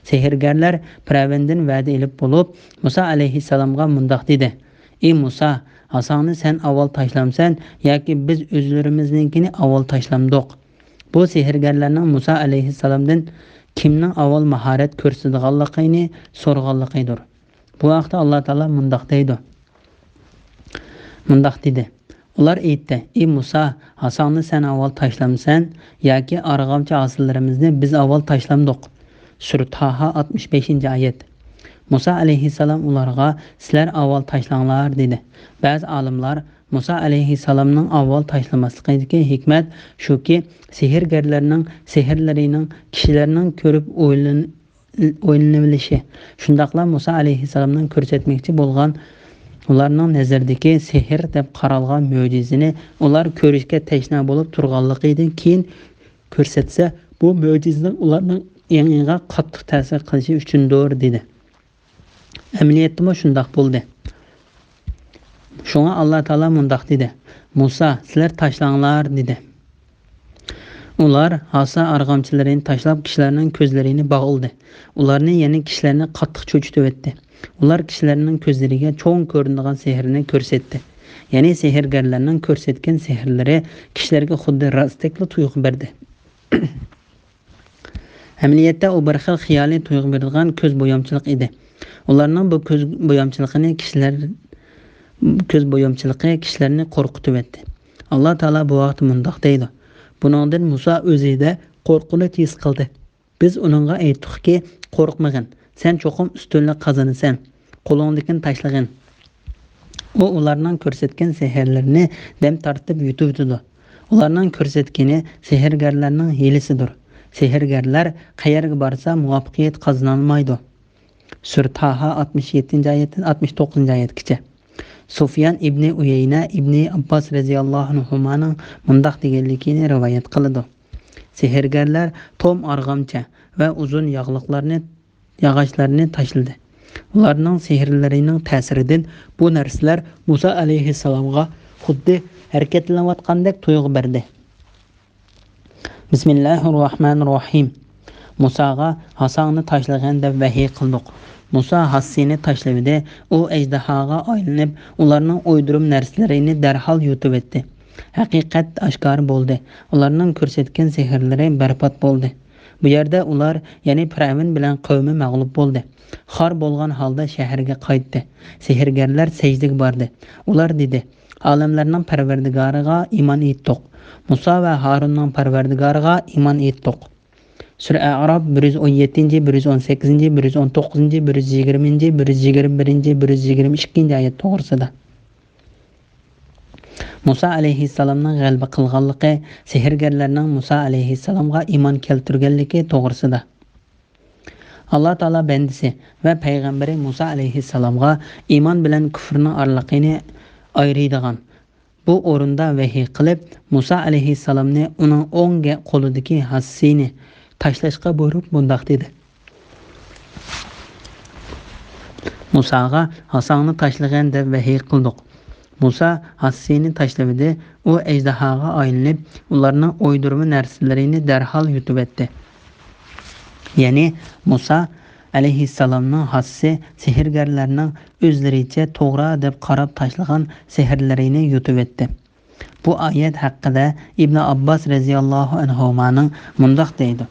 سېھىرگەرلەر پىرئەۋندىن ۋەدە ئېلىپ بولۇپ، مۇسا ئەلەيھىسسالامغا مۇنداق دېدى: ئى مۇسا، ھاساڭنى سەن ئاۋۋال تاشلامسەن ياكى بىز ئۆزلىرىمىزنىڭكىنى ئاۋۋال تاشلامدۇق؟ بۇ سېھىرگەرلەرنىڭ مۇسا ئەلەيھىسسالامدىن كىمنىڭ ئاۋۋال ماھارەت كۆرسىتىدىغانلىقىنى سورىغانلىقىدۇر. بۇ ھەقتە ئاللا تائالا مۇنداق دەيدۇ. مۇنداق دېدى. ئۇلار ئېيتتى: ئى مۇسا، ھاساڭنى سەن ئاۋۋال تاشلامسەن ياكى ئارغامچا ھاسىللىرىمىزنى بىز ئاۋۋال تاشلامدۇق؟ سۈرە تاھا ئاتمىش بەشىنچى ئايەت. مۇسا ئەلەيھىسسالام ئۇلارغا: سىلەر ئاۋۋال تاشلاڭلار، دېدى. بەزى ئالىملار مۇسا ئەلەيھىسسالامنىڭ ئاۋۋال تاشلىماسلىقىدىكى ھېكمەت شۇكى، سېھىرگەرلەرنىڭ سېھىرلىرىنىڭ كىشىلەرنىڭ كۆرۈپ ئويلىن-، ئويلىنىۋېلىشى، شۇنداقلا مۇسا ئەلەيھىسسالامنىڭ كۆرسەتمەكچى بولغان، ئۇلارنىڭ نەزىرىدىكى سېھىر دەپ قارالغان مۆجىزىنى ئۇلار كۆرۈشكە تەشنا بولۇپ تۇرغانلىقىدىن كېيىن كۆرسەتسە، بۇ مۆجىزىنىڭ ئۇلارنىڭ ئېڭىغا قاتتىق تەسىر قىلىشى ئۈچۈندۇر، دېدى. ئەمەلىيەتتىمۇ شۇنداق بولدى. شۇڭا ئاللا تائالا مۇنداق دېدى: مۇسا، سىلەر تاشلاڭلار، دېدى. ئۇلار ھاسا ئارغامچىلىرىنى تاشلاپ، كىشىلەرنىڭ كۆزلىرىنى باغلىدى. ئۇلارنى، يەنى كىشىلەرنى قاتتىق چۆچۈتۈۋەتتى. ئۇلار كىشىلەرنىڭ كۆزلىرىگە چوڭ كۆرۈنىدىغان سېھىرنى كۆرسەتتى. يەنى سېھىرگەرلەرنىڭ كۆرسەتكەن سېھىرلىرى كىشىلەرگە خۇددى راستتەكلا تۇيغۇ بەردى. ئەمەلىيەتتە ئۇ بىر خىل خىيالىي تۇيغۇ بېرىدىغان كۆز بويامچىلىق ئىدى. ئۇلارنىڭ بۇ كۆز بويامچىلىقىنى كىشىلەر، كۆز بويامچىلىقى كىشىلەرنى قورقۇتۇۋەتتى. ئاللا تائالا بۇ ھەقتە مۇنداق دەيدۇ: بۇنىڭدىن مۇسا ئۆزىدە قورقۇنچ ھېس قىلدى. بىز ئۇنىڭغا ئېيتتۇقكى، قورقمىغىن، سەن چوقۇم ئۈستۈنلۈك قازىنىسەن. قولۇڭدىكىنى تاشلىغىن. ئۇ ئۇلارنىڭ كۆرسەتكەن سېھىرلىرىنى دەم تارتىپ يۇتۇۋېتىدۇ. ئۇلارنىڭ كۆرسەتكىنى سېھىرگەرلەرنىڭ ھىيلىسىدۇر. سېھىرگەرلەر قەيەرگە بارسا مۇۋەپپەقىيەت قازىنالمايدۇ. سۈرە تاھا ئاتمىش يەتتىنچى ئايەتتىن ئاتمىش توققۇزىنچى ئايەتكىچە. سۇفيان ئىبنى ئۇيەينە ئىبنى ئابباس رەزىياللاھۇ ئەنھۇمانىڭ مۇنداق دېگەنلىكىنى رىۋايەت قىلىدۇ: سېھىرگەرلەر توم ئارغامچا ۋە ئۇزۇن ياغلىقلارنى، ياغاچلارنى تاشلىدى. ئۇلارنىڭ سېھىرلىرىنىڭ تەسىرىدىن بۇ نەرسىلەر مۇسا ئەلەيھىسسالامغا خۇددى ھەرىكەتلىنىۋاتقاندەك تۇيغۇ بەردى. بىسمىللاھىررەھمانىررەھىم. مۇساغا ھاساڭنى تاشلىغىن دەپ ۋەھىي قىلدۇق. مۇسا ھاسىسىنى تاشلىۋىدى. ئۇ ئەجدىھاغا ئايلىنىپ، ئۇلارنىڭ ئويدۇرۇم نەرسىلىرىنى دەرھال يۇتۇۋەتتى. ھەقىقەت ئاشكارا بولدى. ئۇلارنىڭ كۆرسەتكەن سېھىرلىرى بەربات بولدى. بۇ يەردە ئۇلار، يەنى پىرئەۋن بىلەن قەۋمى مەغلۇپ بولدى. خار بولغان ھالدا شەھەرگە قايتتى. سېھىرگەرلەر سەجدىگە باردى. ئۇلار دېدى: «ئالەملەرنىڭ پەرۋەردىگارىغا ئىمان ئېيتتۇق. مۇسا ۋە ھارۇننىڭ پەرۋەردىگارىغا ئىمان ئېيتتۇق.» سۈرە ئەئراپ، بىر يۈز ئون يەتتىنچى، بىر يۈز ئون سەككىزىنچى، بىر يۈز ئون توققۇزىنچى، بىر يۈز يىگىرمىنچى، بىر يۈز يىگىرمە بىرىنچى، بىر يۈز يىگىرمە ئىككىنچى ئايەت توغرىسىدا. مۇسا ئەلەيھىسسالامنىڭ غەلىبە قىلغانلىقى، سېھىرگەرلەرنىڭ مۇسا ئەلەيھىسسالامغا ئىمان كەلتۈرگەنلىكى توغرىسىدا. ئاللا تائالا بەندىسى ۋە پەيغەمبىرى مۇسا ئەلەيھىسسالامغا ئىمان بىلەن كۇفرنىڭ ئارىلىقىنى ئايرىيدىغان بۇ ئورۇندا ۋەھىي قىلىپ، مۇسا ئەلەيھىسسالامنى ئۇنىڭ ئوڭ گە-، قولىدىكى ھاسىسىنى تاشلاشقا بۇيرۇپ مۇنداق دېدى: «مۇساغا ھاساڭنى تاشلىغىن دەپ ۋەھىي قىلدۇق.» مۇسا ھاسىسىنى تاشلىۋىدى، ئۇ ئەجدىھاغا ئايلىنىپ، ئۇلارنىڭ ئويدۇرما نەرسىلىرىنى دەرھال يۇتۇۋەتتى. يەنى مۇسا ئەلەيھىسسالامنىڭ ھاسىسى سېھىرگەرلەرنىڭ ئۆزلىرىچە توغرا دەپ قاراپ تاشلىغان سېھىرلىرىنى يۇتۇۋەتتى. بۇ ئايەت ھەققىدە ئىبن ئابباس رەزىياللاھۇ ئەنھۇمانىڭ مۇنداق دەيدۇ: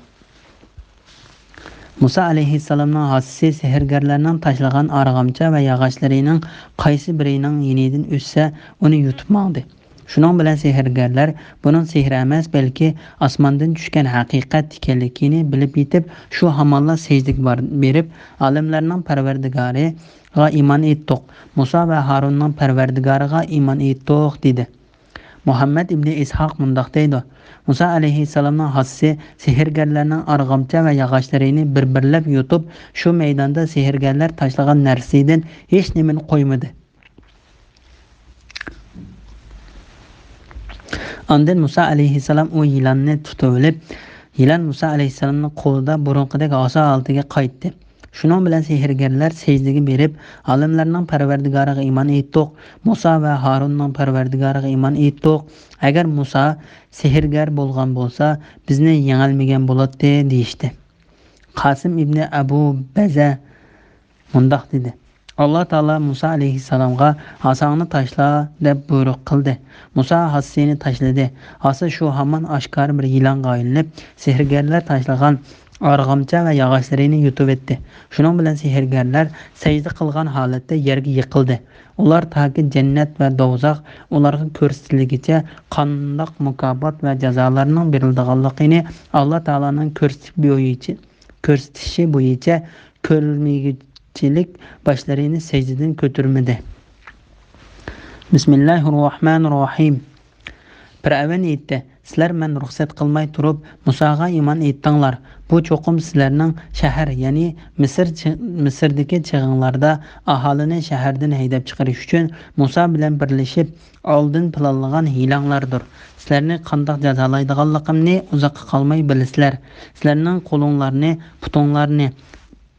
مۇسا ئەلەيھىسسالامنىڭ ھاسىسى سېھىرگەرلەرنىڭ تاشلىغان ئارغامچا ۋە ياغاچلىرىنىڭ قايسى بىرىنىڭ يېنىدىن ئۆتسە، ئۇنى يۇتۇپ ماڭدى. شۇنىڭ بىلەن سېھىرگەرلەر بۇنىڭ سېھرى ئەمەس، بەلكى ئاسماندىن چۈشكەن ھەقىقەت ئىكەنلىكىنى بىلىپ يېتىپ، شۇ ھامانلا سەجدىگە بار-، بېرىپ، «ئالەملەرنىڭ پەرۋەردىگارىغا ئىمان ئېيتتۇق، مۇسا ۋە ھارۇننىڭ پەرۋەردىگارىغا ئىمان ئېيتتۇق» دېدى. مۇھەممەد ئىبنى ئىسھاق مۇنداق دەيدۇ: مۇسا ئەلەيھىسسالامنىڭ ھاسىسى سېھىرگەرلەرنىڭ ئارغامچا ۋە ياغاچلىرىنى بىر-بىرلەپ يۇتۇپ، شۇ مەيداندا سېھىرگەرلەر تاشلىغان نەرسىدىن ھېچنېمىنى قويمىدى. ئاندىن مۇسا ئەلەيھىسسالام ئۇ يىلاننى تۇتۇۋېلىپ، يىلان مۇسا ئەلەيھىسسالامنىڭ قولىدا بۇرۇنقىدەك ئاسا ھالىتىگە قايتتى. شۇنىڭ بىلەن سېھىرگەرلەر سەجدىگە بېرىپ، «ئالەملەرنىڭ پەرۋەردىگارىغا ئىمان ئېيتتۇق، مۇسا ۋە ھارۇننىڭ پەرۋەردىگارىغا ئىمان ئېيتتۇق. ئەگەر مۇسا سېھىرگەر بولغان بولسا، بىزنى يېڭەلمىگەن بولاتتى» دېيىشتى. قاسىم ئىبنى ئەبۇ بەزە مۇنداق دېدى: «ئاللا تائالا مۇسا ئەلەيھىسسالامغا ھاساڭنى تاشلا دەپ بۇيرۇق قىلدى. مۇسا ھاسىسىنى تاشلىدى. ھاسا شۇ ھامان ئاشكارا بىر يىلانغا ئايلىنىپ، سېھىرگەرلەر تاشلىغان ئارغامچا ۋە ياغاچلىرىنى يۇتۇۋەتتى. شۇنىڭ بىلەن سېھىرگەرلەر سەجدە قىلغان ھالەتتە يەرگە يىقىلدى. ئۇلار تاكى جەننەت ۋە دوزاخ ئۇلارغا كۆرسىتىلگىچە قانداق مۇكاپات ۋە جازالارنىڭ بېرىلىدىغانلىقىنى ئاللا تائالانىڭ كۆرسىتىش بويىچە، كۆرسىتىشى بويىچە كۆرمىگۈچىلىك باشلىرىنى سەجدىدىن كۆتۈرمىدى.» بىسمىللاھىررەھمانىررەھىم. پىرئەۋن ئېيتتى: «سىلەر مەن رۇخسەت قىلماي تۇرۇپ مۇساغا ئىمان ئېيتتىڭلار. بۇ چوقۇم سىلەرنىڭ شەھەر، يەنى مىسىر چى-، مىسىردىكى چېغىڭلاردا ئاھالىنى شەھەردىن ھەيدەپ چىقىرىش ئۈچۈن مۇسا بىلەن بىرلىشىپ ئالدىن پىلانلىغان ھىيلەڭلاردۇر. سىلەرنى قانداق جازالايدىغانلىقىمنى ئۇزاققا قالماي بىلىسىلەر. سىلەرنىڭ قولۇڭلارنى، پۇتۇڭلارنى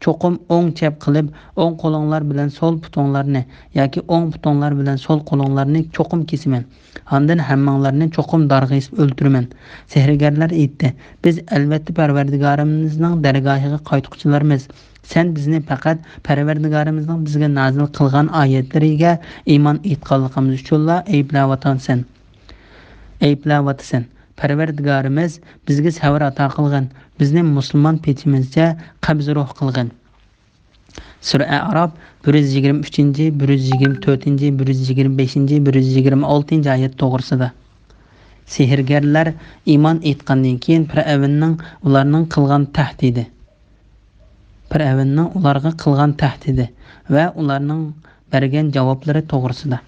چوقۇم ئوڭ چەپ قىلىپ، ئوڭ قولۇڭلار بىلەن سول پۇتۇڭلارنى ياكى ئوڭ پۇتۇڭلار بىلەن سول قولۇڭلارنى چوقۇم كېسىمەن. ئاندىن ھەممىڭلارنى چوقۇم دارغا ئېسىپ ئۆلتۈرىمەن.» سېھىرگەرلەر ئېيتتى: «بىز ئەلۋەتتە پەرۋەردىگارىمىزنىڭ دەرگاھىغا قايتقۇچىلىرمىز. سەن بىزنى پەقەت پەرۋەردىگارىمىزنىڭ بىزگە نازىل قىلغان ئايەتلىرىگە ئىمان ئېيتقانلىقىمىز ئۈچۈنلا ئەيىبلەۋاتامسەن، ئەيىبلەۋاتىسەن. پەرۋەردىگارىمىز، بىزگە سەۋر ئاتا قىلغىن، بىزنى مۇسۇلمان پېتىمىزچە قەبزى روھ قىلغىن.» سۈرە ئەئراپ، بىر يۈز يىگىرمە ئۈچىنچى، بىر يۈز يىگىرمە تۆتىنچى، بىر يۈز يىگىرمە بەشىنچى، بىر يۈز يىگىرمە ئالتىنچى ئايەت توغرىسىدا. سېھىرگەرلەر ئىمان ئېيتقاندىن كېيىن پىرئەۋننىڭ ئۇلارنىڭ قىلغان تەھدىتى، پىرئەۋننىڭ ئۇلارغا قىلغان تەھدىتى ۋە ئۇلارنىڭ بەرگەن جاۋابلىرى توغرىسىدا.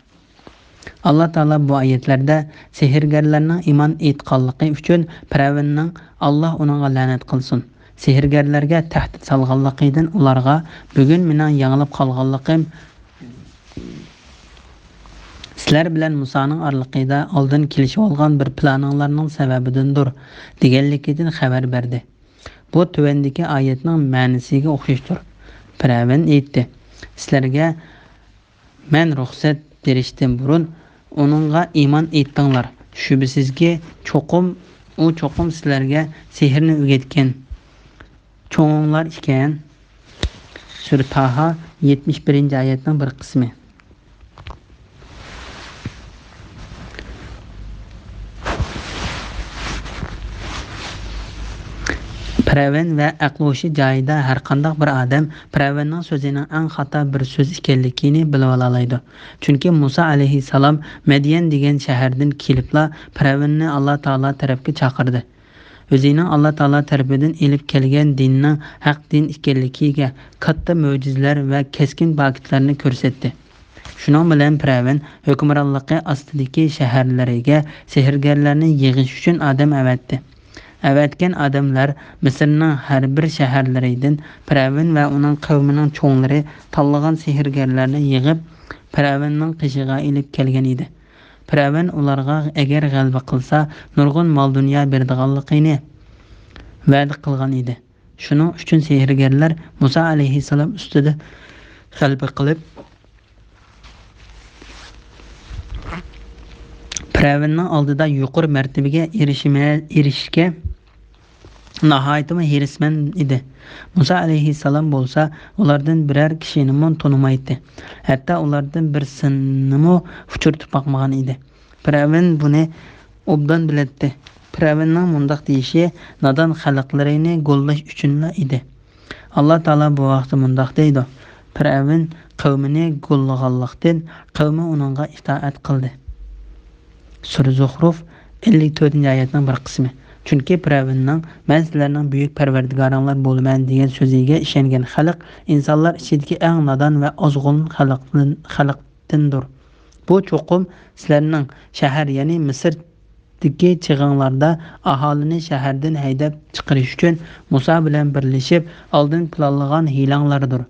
ئاللا تائالا بۇ ئايەتلەردە سېھىرگەرلەرنىڭ ئىمان ئېيتقانلىقى ئۈچۈن پىرئەۋننىڭ، ئاللا ئۇنىڭغا لەنەت قىلسۇن، سېھىرگەرلەرگە تەھدىت سالغانلىقىدىن ئۇلارغا، بۈگۈن مېنىڭ يېڭىلىپ قالغانلىقىم سىلەر بىلەن مۇسانىڭ ئارىلىقىدا ئالدىن كېلىشىۋالغان بىر پىلانىڭلارنىڭ سەۋەبىدىندۇر، دېگەنلىكىدىن خەۋەر بەردى. بۇ تۆۋەندىكى ئايەتنىڭ مەنىسىگە ئوخشاشتۇر. پىرئەۋن ئېيتتى: «سىلەرگە مەن رۇخسەت بېرىشتىن بۇرۇن ئۇنىڭغا ئىمان ئېيتتىڭلار. شۈبھىسىزكى، چوقۇم، ئۇ چوقۇم سىلەرگە سېھىرنى ئۆگەتكەن چوڭۇڭلار ئىكەن. سۈرە تاھا، يەتمىش بىرىنچى ئايەتنىڭ بىر قىسمى. پىرئەۋن ۋە ئەقلى ھوشى جايىدا ھەرقانداق بىر ئادەم پىرئەۋننىڭ سۆزىنىڭ ئەڭ خاتا بىر سۆز ئىكەنلىكىنى بىلىۋالالايدۇ. چۈنكى مۇسا ئەلەيھىسسالام مەديەن دېگەن شەھەردىن كېلىپلا پىرئەۋننى ئاللا تائالا تەرەپكە چاقىردى. ئۆزىنىڭ ئاللا تائالا تەرىپىدىن ئېلىپ كەلگەن دىننىڭ ھەق دىن ئىكەنلىكىگە كاتتا مۆجىزىلەر ۋە كەسكىن پاكىتلارنى كۆرسەتتى. شۇنىڭ بىلەن پىرئەۋن ھۆكۈمرانلىقى ئاستىدىكى شەھەرلىرىگە سېھىرگەرلەرنى يىغىش ئۈچۈن ئادەم ئەۋەتتى. ئەۋەتكەن ئادەملەر مىسىرنىڭ ھەر بىر شەھەرلىرىدىن پىرئەۋن ۋە ئۇنىڭ قەۋمىنىڭ چوڭلىرى تاللىغان سېھىرگەرلەرنى يىغىپ، پىرئەۋننىڭ قېشىغا ئېلىپ كەلگەن ئىدى. پىرئەۋن ئۇلارغا ئەگەر غەلىبە قىلسا، نۇرغۇن مال-دۇنيا بېرىدىغانلىقىنى ۋەدە قىلغان ئىدى. شۇنىڭ ئۈچۈن سېھىرگەرلەر مۇسا ئەلەيھىسسالام ئۈستىدە غەلىبە قىلىپ، پىرئەۋننىڭ ئالدىدا يۇقىرى مەرتىۋىگە ئېرىشىمە-، ئېرىشىشكە ناھايىتىمۇ ھېرىسمەن ئىدى. مۇسا ئەلەيھىسسالام بولسا ئۇلاردىن بىرەر كىشىنىمۇ تونۇمايتتى. ھەتتا ئۇلاردىن بىرسىنىمۇ ئۇچرىتىپ باقمىغان ئىدى. پىرئەۋن بۇنى ئوبدان بىلەتتى. پىرئەۋننىڭ مۇنداق دېيىشى نادان خەلقلىرىنى گوللاش ئۈچۈنلا ئىدى. ئاللا تائالا بۇ ھەقتە مۇنداق دەيدۇ: پىرئەۋن قەۋمىنى گوللىغانلىقتىن، قەۋمى ئۇنىڭغا ئىتائەت قىلدى. سۈرە زۇخرۇف، ئەللىك تۆتىنچى ئايەتنىڭ بىر قىسمى. چۈنكى پىرئەۋننىڭ «مەن سىلەرنىڭ بۈيۈك پەرۋەردىگارىڭلار بولىمەن» دېگەن سۆزىگە ئىشەنگەن خەلق ئىنسانلار ئىچىدىكى ئەڭ نادان ۋە ئازغۇن خەلقتىن، خەلقتىندۇر. بۇ چوقۇم سىلەرنىڭ شەھەر، يەنى مىسىردىكى چېغىڭلاردا ئاھالىنى شەھەردىن ھەيدەپ چىقىرىش ئۈچۈن مۇسا بىلەن بىرلىشىپ ئالدىن پىلانلىغان ھىيلەڭلاردۇر.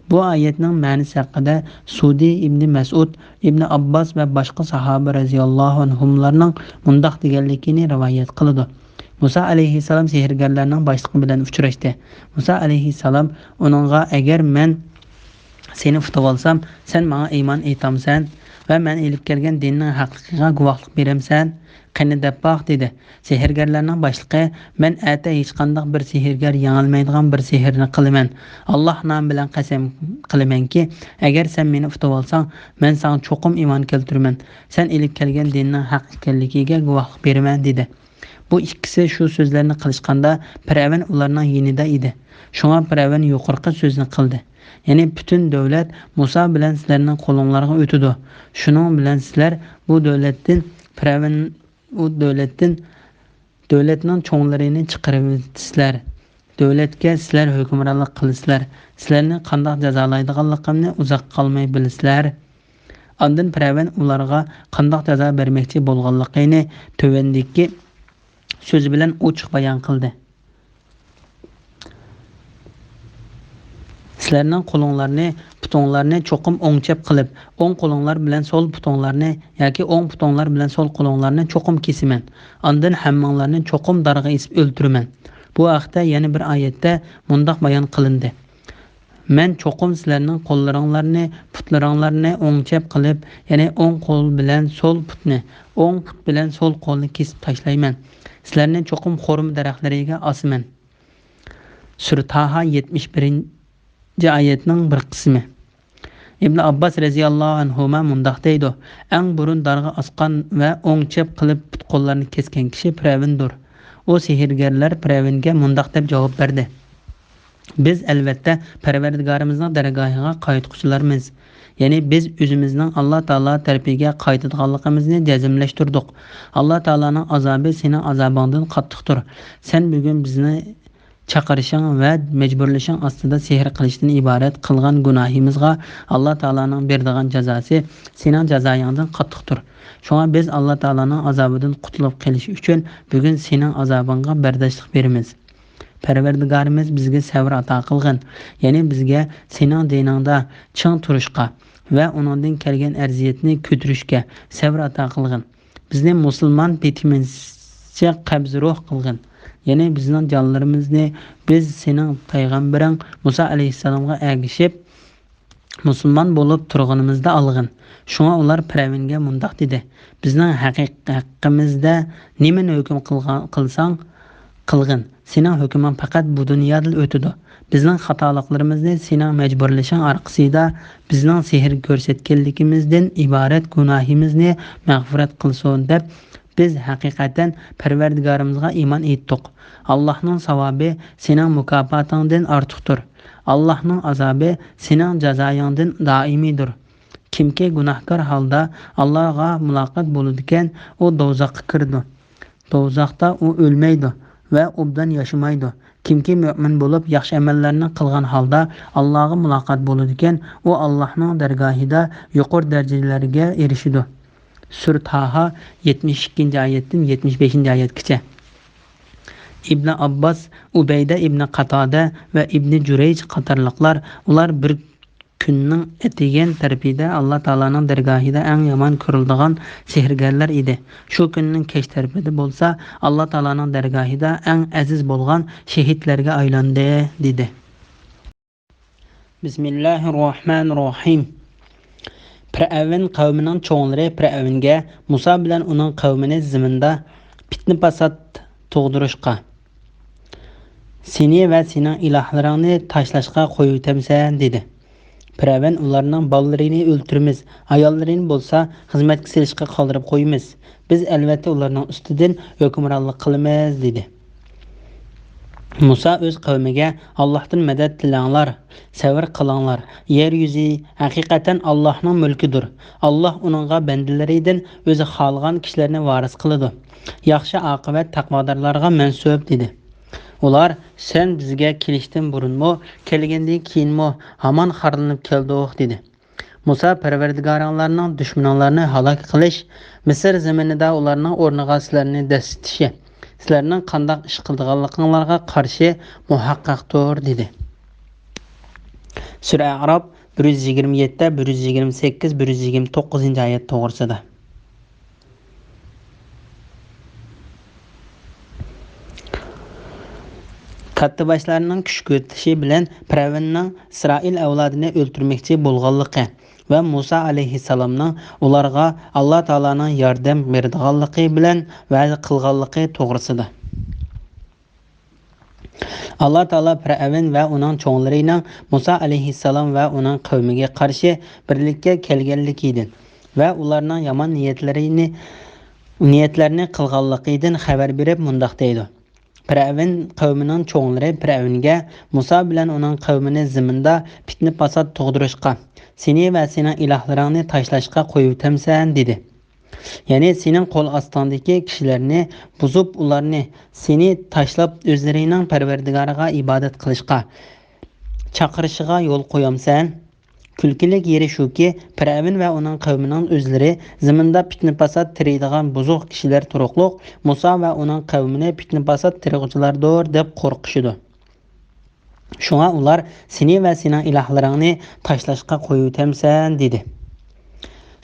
بۇ ئايەتنىڭ مەنىسى ھەققىدە سۇدى ئىبنى مەسئۇد، ئىبنى ئابباس ۋە باشقا ساھابە رەزىياللاھۇ ئەنھۇملارنىڭ مۇنداق دېگەنلىكىنى رىۋايەت قىلىدۇ: مۇسا ئەلەيھىسسالام سېھىرگەرلەرنىڭ باشلىقى بىلەن ئۇچراشتى. مۇسا ئەلەيھىسسالام ئۇنىڭغا: «ئەگەر مەن سېنى ئۇتۇۋالسام، سەن ماڭا ئىمان ئېيتامسەن ۋە مەن ئېلىپ كەلگەن دىننىڭ ھەقلىقىغا گۇۋاھلىق بېرەمسەن؟ قېنى، دەپ باق» دېدى. سېھىرگەرلەرنىڭ باشلىقى: «مەن ئەتە ھېچقانداق بىر سېھىرگەر يېڭەلمەيدىغان بىر سېھىرنى قىلىمەن. ئاللاھ نامى بىلەن قەسەم قىلىمەنكى، ئەگەر سەن مېنى ئۇتۇۋالساڭ، مەن ساڭا چوقۇم ئىمان كەلتۈرىمەن. سەن ئېلىپ كەلگەن دىننىڭ ھەق ئىكەنلىكىگە گۇۋاھلىق بېرىمەن» دېدى. بۇ ئىككىسى شۇ سۆزلەرنى قىلىشقاندا، پىرئەۋن ئۇلارنىڭ يېنىدا ئىدى. شۇڭا پىرئەۋن يۇقىرىقى سۆزنى قىلدى. يەنى پۈتۈن دۆلەت مۇسا بىلەن سىلەرنىڭ قولۇڭلارغا ئۆتىدۇ. شۇنىڭ بىلەن سىلەر بۇ دۆلەتتىن، پىرئەۋن ئۇ دۆلەتتىن، دۆلەتنىڭ چوڭلىرىنى چىقىرىۋېتىسىلەر. دۆلەتكە سىلەر ھۆكۈمرانلىق قىلىسىلەر. سىلەرنى قانداق جازالايدىغانلىقىمنى ئۇزاققا قالماي بىلىسىلەر. ئاندىن پىرئەۋن ئۇلارغا قانداق جازا بەرمەكچى بولغانلىقىنى تۆۋەندىكى سۆزى بىلەن ئوچۇق بايان قىلدى: سىلەرنىڭ قولۇڭلارنى، پۇتۇڭلارنى چوقۇم ئوڭ چەپ قىلىپ، ئوڭ قولۇڭلار بىلەن سول پۇتۇڭلارنى ياكى ئوڭ پۇتۇڭلار بىلەن سول قولۇڭلارنى چوقۇم كېسىمەن. ئاندىن ھەممىڭلارنى چوقۇم دارغا ئېسىپ ئۆلتۈرىمەن. بۇ ھەقتە يەنە بىر ئايەتتە مۇنداق بايان قىلىندى: مەن چوقۇم سىلەرنىڭ قوللىرىڭلارنى، پۇتلىرىڭلارنى ئوڭ چەپ قىلىپ، يەنى ئوڭ قول بىلەن سول پۇتنى، ئوڭ پۇت بىلەن سول قولنى كېسىپ تاشلايمەن. سىلەرنى چوقۇم خورما دەرەخلىرىگە ئاسىمەن. سۈرە تاھا، يەتمىش بىرىنچى ئايەتنىڭ بىر قىسمى. ئىبن ئابباس رەزىياللاھۇ ئەنھۇما مۇنداق دەيدۇ: «ئەڭ بۇرۇن دارغا ئاسقان ۋە ئوڭ چەپ قىلىپ پۇت-قوللارنى كەسكەن كىشى پىرئەۋندۇر.» ئۇ سېھىرگەرلەر پىرئەۋنگە مۇنداق دەپ جاۋاب بەردى: «بىز، ئەلۋەتتە، پەرۋەردىگارىمىزنىڭ دەرگاھىغا قايتقۇچىلارمىز. يەنى بىز ئۆزىمىزنىڭ ئاللا تائالا تەرىپىگە قايتىدىغانلىقىمىزنى جەزملەشتۈردۇق. ئاللا تائالانىڭ ئازابى سېنىڭ ئازابىڭدىن قاتتىقتۇر. سەن بۈگۈن بىزنى چاقىرىشىڭ ۋە مەجبۇرلىشىڭ ئاستىدا سېھىر قىلىشتىن ئىبارەت قىلغان گۇناھىمىزغا ئاللا تائالانىڭ بېرىدىغان جازاسى سېنىڭ جازايىڭدىن قاتتىقتۇر. شۇڭا بىز ئاللا تائالانىڭ ئازابىدىن قۇتۇلۇپ قېلىش ئۈچۈن بۈگۈن سېنىڭ ئازابىڭغا بەرداشلىق بېرىمىز. پەرۋەردىگارىمىز بىزگە سەۋر ئاتا قىلغىن، يەنى بىزگە سېنىڭ دىنىڭدا چىڭ تۇرۇشقا ۋە ئۇنىڭدىن كەلگەن ئەزىيەتنى كۆتۈرۈشكە سەۋر ئاتا قىلغىن. بىزنى مۇسۇلمان پېتىمىزچە قەبزى روھ قىلغىن، يەنى بىزنىڭ جانلىرىمىزنى بىز سېنىڭ پەيغەمبىرىڭ مۇسا ئەلەيھىسسالامغا ئەگىشىپ مۇسۇلمان بولۇپ تۇرغىنىمىزدا ئالغىن.» شۇڭا ئۇلار پىرئەۋنگە مۇنداق دېدى: «بىزنىڭ ھەقىق-، ھەققىمىزدە نېمىنى ھۆكۈم قىلغان، قىلساڭ قىلغىن، سېنىڭ ھۆكمۈڭ پەقەت بۇ دۇنيادىلا ئۆتىدۇ. بىزنىڭ خاتالىقلىرىمىزنى سېنىڭ مەجبۇرلىشىڭ ئارقىسىدا بىزنىڭ سېھىر كۆرسەتكەنلىكىمىزدىن ئىبارەت گۇناھىمىزنى مەغپىرەت قىلسۇن، دەپ، بىز ھەقىقەتەن پەرۋەردىگارىمىزغا ئىمان ئېيتتۇق. ئاللاھنىڭ ساۋابى سېنىڭ مۇكاپاتىڭدىن ئارتۇقتۇر. ئاللاھنىڭ ئازابى سېنىڭ جازايىڭدىن دائىمىيدۇر. كىمكى گۇناھكار ھالدا ئاللاغا مۇلاقات بولىدىكەن، ئۇ دوزاخقا كىرىدۇ. دوزاختا ئۇ ئۆلمەيدۇ ۋە ئوبدان ياشىمايدۇ. كىمكى مۆمىن بولۇپ، ياخشى ئەمەللەرنى قىلغان ھالدا ئاللاغا مۇلاقات بولىدىكەن، ئۇ ئاللاھنىڭ دەرگاھىدا يۇقىرى دەرىجىلەرگە ئېرىشىدۇ. سۈرە تاھا، يەتمىش ئىككىنچى ئايەتتىن يەتمىش بەشىنچى ئايەتكىچە. ئىبنى ئابباس، ئۇبەيدە ئىبنى قاتادە ۋە ئىبنى جۇرەيج قاتارلىقلار، ئۇلار بىر كۈننىڭ ئەتىگەن تەرىپىدە ئاللا تائالانىڭ دەرگاھىدا ئەڭ يامان كۆرۈلىدىغان سېھىرگەرلەر ئىدى. شۇ كۈننىڭ كەچ تەرىپىدە بولسا ئاللا تائالانىڭ دەرگاھىدا ئەڭ ئەزىز بولغان شېھىتلەرگە ئايلاندى، دېدى. بىسمىللاھىررەھمانىررەھىم. پىرئەۋن قەۋمىنىڭ چوڭلىرى پىرئەۋنگە مۇسا بىلەن ئۇنىڭ قەۋمىنى زېمىندا پىتنە-پاسات تۇغدۇرۇشقا، سېنى ۋە سېنىڭ ئىلاھلىرىڭنى تاشلاشقا قويۇۋېتەمسەن؟ دېدى. پىرئەۋن ئۇلارنىڭ بالىلىرىنى ئۆلتۈرىمىز، ئاياللىرىنى بولسا خىزمەتكە سېلىشقا قالدۇرۇپ قويىمىز. بىز ئەلۋەتتە ئۇلارنىڭ ئۈستىدىن ھۆكۈمرانلىق قىلىمىز، دېدى. مۇسا ئۆز قەۋمىگە ئاللاھتىن مەدەت تىلەڭلار، سەۋر قىلىڭلار. يەر يۈزى ھەقىقەتەن ئاللاھنىڭ مۈلكىدۇر. ئاللاھ ئۇنىڭغا بەندىلىرىدىن ئۆزى خالىغان كىشىلەرنى ۋارىس قىلىدۇ. ياخشى ئاقىۋەت تەقۋادارلارغا مەنسۇپ، دېدى. ئۇلار، سەن بىزگە كېلىشتىن بۇرۇنمۇ، كەلگەندىن كېيىنمۇ ھامان خارلىنىپ كەلدۇق، دېدى. مۇسا پەرۋەردىگارىڭلارنىڭ دۈشمىنىڭلارنى ھالاك قىلىش، مىسىر زېمىنىدا ئۇلارنىڭ ئورنىغا سىلەرنى دەسسىتىشى، سىلەرنىڭ قانداق ئىش قىلىدىغانلىقىڭلارغا قارشى مۇھەققەقتۇر، دېدى. سۈرە ئەئراپ، بىر يۈز يىگىرمە يەتتە، بىر يۈز يىگىرمە سەككىز، بىر يۈز يىگىرمە توققۇزىنچى ئايەت توغرىسىدا. كاتتىباشلارنىڭ كۈچ كۆرسىتىشى بىلەن پىرئەۋننىڭ ئىسرائىل ئەۋلادىنى ئۆلتۈرمەكچى بولغانلىقى ۋە مۇسا ئەلەيھىسسالامنىڭ ئۇلارغا ئاللا تائالانىڭ ياردەم بېرىدىغانلىقى بىلەن ۋەدە قىلغانلىقى توغرىسىدا. ئاللا تائالا پىرئەۋن ۋە ئۇنىڭ چوڭلىرىنىڭ مۇسا ئەلەيھىسسالام ۋە ئۇنىڭ قەۋمىگە قارشى بىرلىككە كەلگەنلىكىدىن ۋە ئۇلارنىڭ يامان نىيەتلىرىنى، نىيەتلەرنى قىلغانلىقىدىن خەۋەر بېرىپ مۇنداق دەيدۇ: پىرئەۋن قەۋمىنىڭ چوڭلىرى پىرئەۋنگە مۇسا بىلەن ئۇنىڭ قەۋمىنى زېمىندا پىتنە-پاسات تۇغدۇرۇشقا، سېنى ۋە سېنىڭ ئىلاھلىرىڭنى تاشلاشقا قويۇۋېتەمسەن؟ دېدى. يەنى سېنىڭ قول ئاستىڭدىكى كىشىلەرنى بۇزۇپ، ئۇلارنى سېنى تاشلاپ، ئۆزلىرىنىڭ پەرۋەردىگارىغا ئىبادەت قىلىشقا چاقىرىشىغا يول قويامسەن؟ كۈلكىلىك يېرى شۇكى، پىرئەۋن ۋە ئۇنىڭ قەۋمىنىڭ ئۆزلىرى زېمىندا پىتنە-پاسات تېرىيدىغان بۇزۇق كىشىلەر تۇرۇقلۇق مۇسا ۋە ئۇنىڭ قەۋمىنى پىتنە-پاسات تېرىغۇچىلاردۇر دەپ قورقۇشىدۇ. شۇڭا ئۇلار، سېنى ۋە سېنىڭ ئىلاھلىرىڭنى تاشلاشقا قويۇۋېتەمسەن؟ دېدى.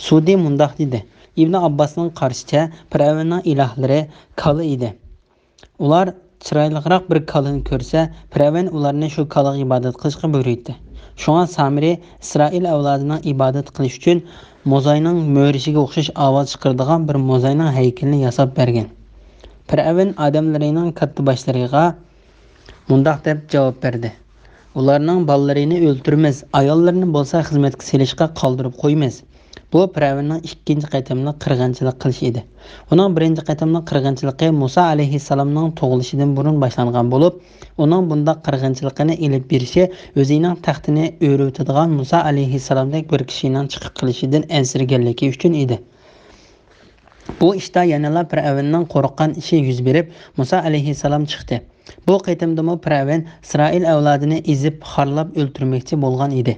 سۇدى مۇنداق دېدى: ئىبنى ئابباسنىڭ قارىشىچە، پىرئەۋننىڭ ئىلاھلىرى كالا ئىدى. ئۇلار چىرايلىقراق بىر كالىنى كۆرسە، پىرئەۋن ئۇلارنى شۇ كالىغا ئىبادەت قىلىشقا بۇيرۇيتتى. شۇڭا سامىرى ئىسرائىل ئەۋلادىنىڭ ئىبادەت قىلىشى ئۈچۈن موزاينىڭ مۆرىشىگە ئوخشاش ئاۋاز چىقىرىدىغان بىر موزاينىڭ ھەيكىلىنى ياساپ بەرگەن. پىرئەۋن ئادەملىرىنىڭ كاتتىباشلىرىغا مۇنداق دەپ جاۋاب بەردى: ئۇلارنىڭ بالىلىرىنى ئۆلتۈرىمىز، ئاياللىرىنى بولسا خىزمەتكە سېلىشقا قالدۇرۇپ قويىمىز. بۇ پىرئەۋننىڭ ئىككىنچى قېتىملىق قىرغىنچىلىق قىلىشى ئىدى. ئۇنىڭ بىرىنچى قېتىملىق قىرغىنچىلىقى مۇسا ئەلەيھىسسالامنىڭ تۇغۇلۇشىدىن بۇرۇن باشلانغان بولۇپ، ئۇنىڭ بۇنداق قىرغىنچىلىقىنى ئېلىپ بېرىشى ئۆزىنىڭ تەختىنى ئۆرۈۋېتىدىغان مۇسا ئەلەيھىسسالامدەك بىر كىشىنىڭ چىقىپ قېلىشىدىن ئەنسىرىگەنلىكى ئۈچۈن ئىدى. بۇ ئىشتا يەنىلا پىرئەۋننىڭ قورققان ئىشى يۈز بېرىپ، مۇسا ئەلەيھىسسالام چىقتى. بۇ قېتىمدىمۇ پىرئەۋن ئىسرائىل ئەۋلادىنى ئېزىپ، خارلاپ ئۆلتۈرمەكچى بولغان ئىدى.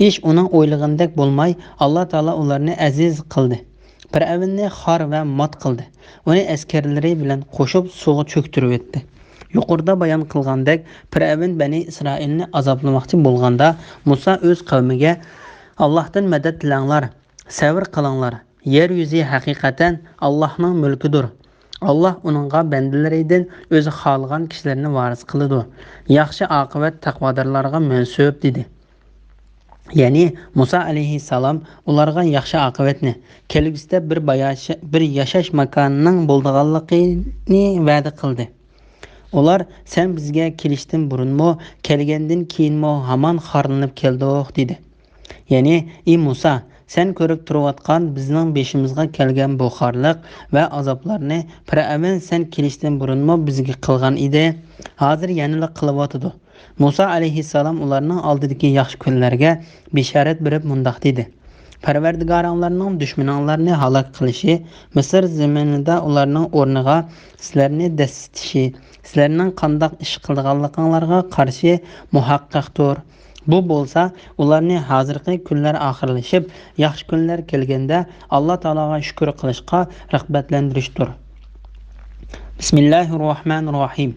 ئىش ئۇنىڭ ئويلىغىنىدەك بولماي، ئاللا تائالا ئۇلارنى ئەزىز قىلدى. پىرئەۋننى خار ۋە مات قىلدى. ئۇنى ئەسكەرلىرى بىلەن قوشۇپ سۇغا چۆكتۈرۈۋەتتى. يۇقىرىدا بايان قىلغاندەك، پىرئەۋن بەنى ئىسرائىلنى ئازابلىماقچى بولغاندا، مۇسا ئۆز قەۋمىگە، ئاللاھتىن مەدەت تىلەڭلار، سەۋر قىلىڭلار. يەر يۈزى ھەقىقەتەن ئاللاھنىڭ مۈلكىدۇر. ئاللاھ ئۇنىڭغا بەندىلىرىدىن ئۆزى خالىغان كىشىلەرنى ۋارىس قىلىدۇ. ياخشى ئاقىۋەت تەقۋادارلارغا مەنسۇپ، دېدى. يەنى مۇسا ئەلەيھىسسالام ئۇلارغا ياخشى ئاقىۋەتنى، كەلگۈسىدە بىر باياشا-، بىر ياشاش ماكانىنىڭ بولىدىغانلىقىنى ۋەدە قىلدى. ئۇلار، سەن بىزگە كېلىشتىن بۇرۇنمۇ، كەلگەندىن كېيىنمۇ ھامان خارلىنىپ كەلدۇق، دېدى. يەنى، ئى مۇسا، سەن كۆرۈپ تۇرۇۋاتقان بىزنىڭ بېشىمىزغا كەلگەن بۇ خارلىق ۋە ئازابلارنى پىرئەۋن سەن كېلىشتىن بۇرۇنمۇ بىزگە قىلغان ئىدى، ھازىر يەنىلا قىلىۋاتىدۇ. مۇسا ئەلەيھىسسالام ئۇلارنىڭ ئالدىدىكى ياخشى كۈنلەرگە بېشارەت بېرىپ مۇنداق دېدى: پەرۋەردىگارىڭلارنىڭ دۈشمىنىڭلارنى ھالاك قىلىشى، مىسىر زېمىنىدا ئۇلارنىڭ ئورنىغا سىلەرنى دەسسىتىشى، سىلەرنىڭ قانداق ئىش قىلىدىغانلىقىڭلارغا قارشى مۇھەققەقتۇر. بۇ بولسا ئۇلارنى ھازىرقى كۈنلەر ئاخىرلىشىپ، ياخشى كۈنلەر كەلگەندە ئاللا تائالاغا شۈكۈر قىلىشقا رىغبەتلەندۈرۈشتۇر. بىسمىللاھىررەھمانىررەھىم.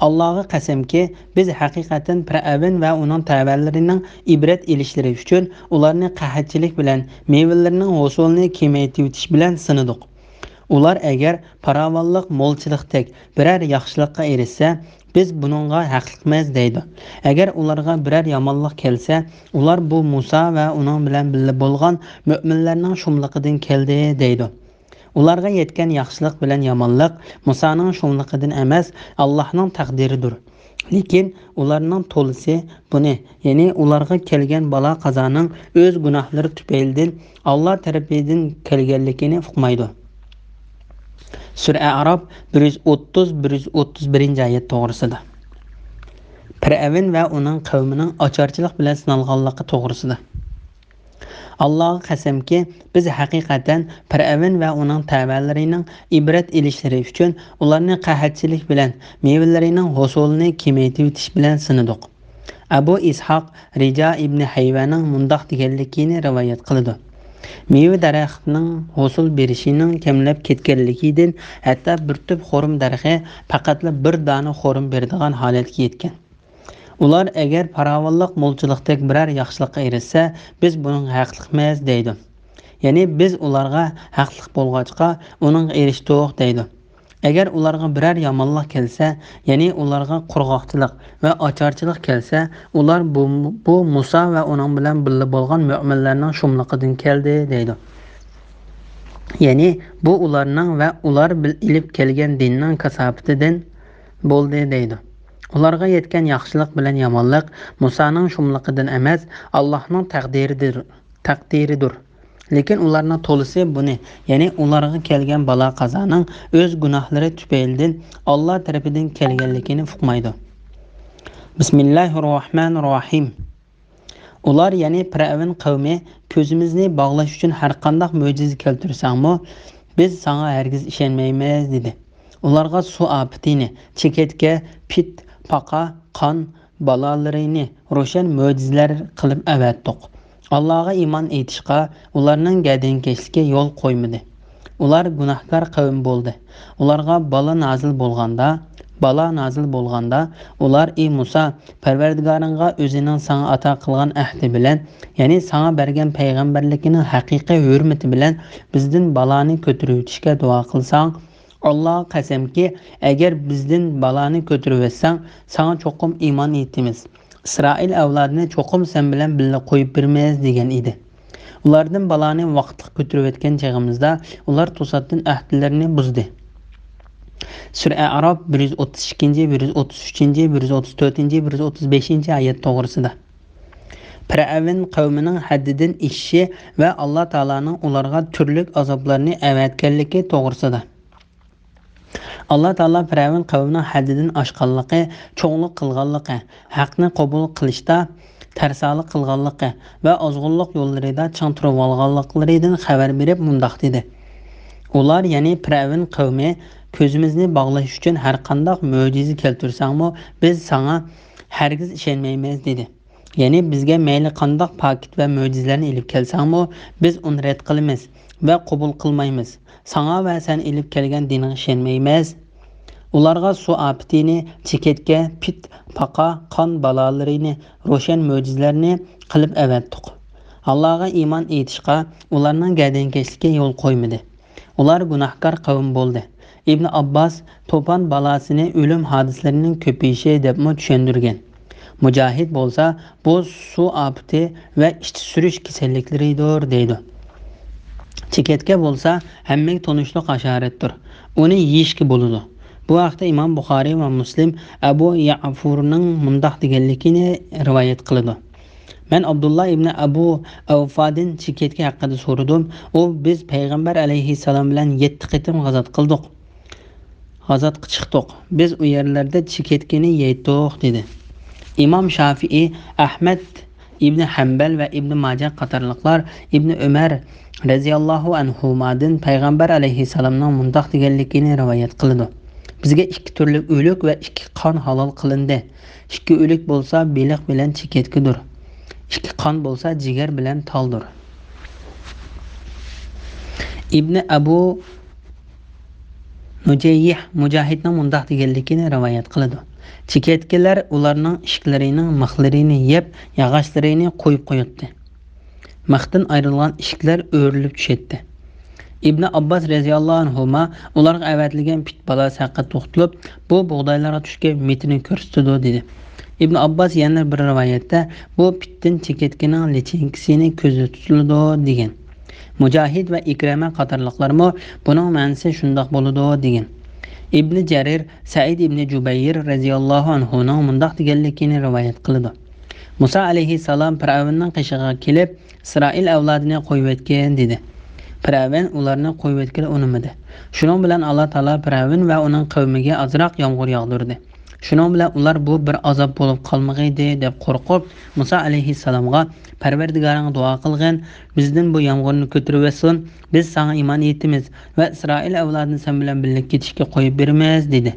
ئاللاغا قەسەمكى، بىز ھەقىقەتەن پىرئەۋن ۋە ئۇنىڭ تەۋەلىرىنىڭ ئىبرەت ئېلىشلىرى ئۈچۈن ئۇلارنى قەھەتچىلىك بىلەن، مېۋىلىرىنىڭ ھوسۇلىنى كېمەيتىۋېتىش بىلەن سىنىدۇق. ئۇلار ئەگەر پاراۋانلىق، مولچىلىقتەك بىرەر ياخشىلىققا ئېرىشسە، بىز بۇنىڭغا ھەقلىقمىز دەيدۇ. ئەگەر ئۇلارغا بىرەر يامانلىق كەلسە، ئۇلار بۇ مۇسا ۋە ئۇنىڭ بىلەن بىللە بولغان مۆمىنلەرنىڭ شۇملۇقىدىن كەلدى دەيدۇ. ئۇلارغا يەتكەن ياخشىلىق بىلەن يامانلىق مۇسانىڭ شۇملۇقىدىن ئەمەس، ئاللاھنىڭ تەقدىرىدۇر. لېكىن ئۇلارنىڭ تولىسى بۇنى، يەنى ئۇلارغا كەلگەن بالا-قازانىڭ ئۆز گۇناھلىرى تۈپەيلىدىن ئاللا تەرىپىدىن كەلگەنلىكىنى ئۇقمايدۇ. سۈرە ئەئراپ، بىر يۈز ئوتتۇز، بىر يۈز ئوتتۇز بىرىنچى ئايەت توغرىسىدا. پىرئەۋن ۋە ئۇنىڭ قەۋمىنىڭ ئاچارچىلىق بىلەن سىنالغانلىقى توغرىسىدا. ئاللاغا قەسەمكى، بىز ھەقىقەتەن پىرئەۋن ۋە ئۇنىڭ تەۋەلىرىنىڭ ئىبرەت ئېلىشلىرى ئۈچۈن ئۇلارنى قەھەتچىلىك بىلەن، مېۋىلىرىنىڭ ھوسۇلىنى كېمەيتىۋېتىش بىلەن سىنىدۇق. ئەبۇ ئىسھاق رىجا ئىبنى ھەيۋەنىڭ مۇنداق دېگەنلىكىنى رىۋايەت قىلىدۇ: مېۋە دەرىخىنىڭ ھوسۇل بېرىشىنىڭ كەملەپ كەتكەنلىكىدىن، ھەتتا بىر تۈپ خورما دەرىخى پەقەتلا بىر دانە خورما بېرىدىغان ھالەتكە يەتكەن. ئۇلار ئەگەر پاراۋانلىق، مولچىلىقتەك بىرەر ياخشىلىققا ئېرىشسە، بىز بۇنىڭغا ھەقلىقمىز دەيدۇ. يەنى بىز ئۇلارغا ھەقلىق بولغاچقا، ئۇنىڭغا ئېرىشتۇق دەيدۇ. ئەگەر ئۇلارغا بىرەر يامانلىق كەلسە، يەنى ئۇلارغا قۇرغاقچىلىق ۋە ئاچارچىلىق كەلسە، ئۇلار بۇ، بۇ مۇسا ۋە ئۇنىڭ بىلەن بىللە بولغان مۆمىنلەرنىڭ شۇملۇقىدىن كەلدى دەيدۇ. يەنى بۇ ئۇلارنىڭ ۋە ئۇلار بىل-، ئېلىپ كەلگەن دىننىڭ كاساپىتىدىن بولدى دەيدۇ. ئۇلارغا يەتكەن ياخشىلىق بىلەن يامانلىق مۇسانىڭ شۇملۇقىدىن ئەمەس، ئاللاھنىڭ تەقدىرىدۇر، تەقدىرىدۇر. لېكىن ئۇلارنىڭ تولىسى بۇنى، يەنى ئۇلارغا كەلگەن بالا-قازانىڭ ئۆز گۇناھلىرى تۈپەيلىدىن ئاللا تەرىپىدىن كەلگەنلىكىنى ئۇقمايدۇ. بىسمىللاھىررەھمانىررەھىم. ئۇلار، يەنى پىرئەۋن قەۋمى، كۆزىمىزنى باغلاش ئۈچۈن ھەرقانداق مۆجىزە كەلتۈرسەڭمۇ، بىز ساڭا ھەرگىز ئىشەنمەيمىز، دېدى. ئۇلارغا سۇ ئاپىتىنى، چېكەتكە، پىت، پاقا، قان بالالىرىنى روشەن مۆجىزىلەر قىلىپ ئەۋەتتۇق. ئاللاغا ئىمان ئېيتىشقا ئۇلارنىڭ گەدىنكەشلىكى يول قويمىدى. ئۇلار گۇناھكار قەۋم بولدى. ئۇلارغا بالا نازىل بولغاندا، بالا نازىل بولغاندا، ئۇلار: ئى مۇسا، پەرۋەردىگارىڭغا ئۆزىنىڭ ساڭا ئاتا قىلغان ئەھدى بىلەن، يەنى ساڭا بەرگەن پەيغەمبەرلىكىنىڭ ھەقىقىي ھۆرمىتى بىلەن بىزدىن بالانى كۆتۈرۈۋېتىشكە دۇئا قىلساڭ، ئاللاغا قەسەمكى، ئەگەر بىزدىن بالانى كۆتۈرۈۋەتسەڭ، ساڭا چوقۇم ئىمان ئېيتىمىز. ئىسرائىل ئەۋلادىنى چوقۇم سەن بىلەن بىللە قويۇپ بېرىمىز، دېگەن ئىدى. ئۇلاردىن بالانى ۋاقىتلىق كۆتۈرۈۋەتكەن چېغىمىزدا، ئۇلار توساتتىن ئەھدىلىرىنى بۇزدى. سۈرە ئەئراپ، بىر يۈز ئوتتۇز ئىككىنچى، بىر يۈز ئوتتۇز ئۈچىنچى، بىر يۈز ئوتتۇز تۆتىنچى، بىر يۈز ئوتتۇز بەشىنچى ئايەت توغرىسىدا. پىرئەۋن قەۋمىنىڭ ھەددىدىن ئېشىشى ۋە ئاللا تائالانىڭ ئۇلارغا تۈرلۈك ئازابلارنى ئەۋەتكەنلىكى توغرىسىدا. ئاللا تائالا پىرئەۋن قەۋمىنىڭ ھەددىدىن ئاشقانلىقى، چوڭلۇق قىلغانلىقى، ھەقنى قوبۇل قىلىشتا تەرسالىق قىلغانلىقى ۋە ئازغۇنلۇق يوللىرىدا چىڭ تۇرۇۋالغانلىقلىرىدىن خەۋەر بېرىپ مۇنداق دېدى: ئۇلار، يەنى پىرئەۋن قەۋمى، كۆزىمىزنى باغلاش ئۈچۈن ھەرقانداق مۆجىزە كەلتۈرسەڭمۇ، بىز ساڭا ھەرگىز ئىشەنمەيمىز، دېدى. يەنى بىزگە مەيلى قانداق پاكىت ۋە مۆجىزىلەرنى ئېلىپ كەلسەڭمۇ، بىز ئۇنى رەت قىلىمىز ۋە قوبۇل قىلمايمىز. ساڭا ۋە سەن ئېلىپ كەلگەن دىنىڭغا ئىشەنمەيمىز. ئۇلارغا سۇ ئاپىتىنى، چېكەتكە، پىت، پاقا، قان بالالىرىنى، روشەن مۆجىزىلەرنى قىلىپ ئەۋەتتۇق. ئاللاغا ئىمان ئېيتىشقا ئۇلارنىڭ گەدەنكەشلىكى يول قويمىدى. ئۇلار گۇناھكار قەۋم بولدى. ئىبن ئابباس توپان بالاسىنى ئۆلۈم ھادىسىلىرىنىڭ كۆپىيىشى دەپمۇ چۈشەندۈرگەن. مۇجاھىد بولسا، بۇ سۇ ئاپىتى ۋە ئىچ سۈرۈش كېسەللىكلىرىدۇر، دەيدۇ. چېكەتكە بولسا ھەممىگە تونۇشلۇق ھاشاراتتۇر. ئۇنى يېيىشكە بولىدۇ. بۇ ھەقتە ئىمام بۇخارىي ۋە مۇسلىم ئەبۇ يەئفۇرنىڭ مۇنداق دېگەنلىكىنى رىۋايەت قىلىدۇ: مەن ئابدۇللا ئىبنى ئەبۇ ئەۋفادىن چېكەتكە ھەققىدە سورىدىم. ئۇ، بىز پەيغەمبەر ئەلەيھىسسالام بىلەن يەتتە قېتىم غازات قىلدۇق. غازاتقا چىقتۇق. بىز ئۇ يەرلەردە چېكەتكىنى يەيتتۇق، دېدى. ئىمام شافىئى، ئەھمەد ئىبنى ھەمبەل ۋە ئىبنى ماجە قاتارلىقلار ئىبنى ئۆمەر رەزىياللاھۇ ئەنھۇمادىن پەيغەمبەر ئەلەيھىسسالامنىڭ مۇنداق دېگەنلىكىنى رىۋايەت قىلىدۇ: بىزگە ئىككى تۈرلۈك ئۆلۈك ۋە ئىككى قان ھالال قىلىندى. ئىككى ئۆلۈك بولسا بېلىق بىلەن چېكەتكىدۇر. ئىككى قان بولسا جىگەر بىلەن تالدۇر. ئىبنى ئەبۇ نۇجەييىھ مۇجاھىدنىڭ مۇنداق دېگەنلىكىنى رىۋايەت قىلىدۇ: چېكەتكىلەر ئۇلارنىڭ ئىشىكلىرىنىڭ مىخلىرىنى يەپ، ياغاچلىرىنى قويۇپ قوياتتى. مىختىن ئايرىلغان ئىشىكلەر ئۆرۈلۈپ چۈشەتتى. ئىبنى ئابباس رەزىياللاھۇ ئەنھۇما ئۇلارغا ئەۋەتىلگەن پىت بالاسى ھەققىدە توختىلىپ، بۇ بۇغدايلارغا چۈشكەن مىتىنى كۆرسىتىدۇ، دېدى. ئىبنى ئابباس يەنە بىر رىۋايەتتە، بۇ پىتتىن چېكەتكىنىڭ لىچىنكىسىنى كۆزدە تۇتۇلىدۇ، دېگەن. مۇجاھىد ۋە ئىكرىمە قاتارلىقلارمۇ بۇنىڭ مەنىسى شۇنداق بولىدۇ، دېگەن. ئىبنى جەرىر سەئىد ئىبنى جۇبەير رەزىياللاھۇ ئەنھۇنىڭ مۇنداق دېگەنلىكىنى رىۋايەت قىلىدۇ: مۇسا ئەلەيھىسسالام پىرئەۋننىڭ قېشىغا كېلىپ، ئىسرائىل ئەۋلادىنى قويۇۋەتكىن، دېدى. پىرئەۋن ئۇلارنى قويۇۋەتكىلى ئۇنىمىدى. شۇنىڭ بىلەن ئاللا تائالا پىرئەۋن ۋە ئۇنىڭ قەۋمىگە ئازراق يامغۇر ياغدۇردى. شۇنىڭ بىلەن ئۇلار بۇ بىر ئازاب بولۇپ قالمىغىيدى دەپ قورقۇپ، مۇسا ئەلەيھىسسالامغا، پەرۋەردىگارىڭغا دۇئا قىلغىن، بىزدىن بۇ يامغۇرنى كۆتۈرۈۋەتسۇن، بىز ساڭا ئىمان ئېيتىمىز ۋە ئىسرائىل ئەۋلادىنى سەن بىلەن بىللە كېتىشكە قويۇپ بېرىمىز، دېدى.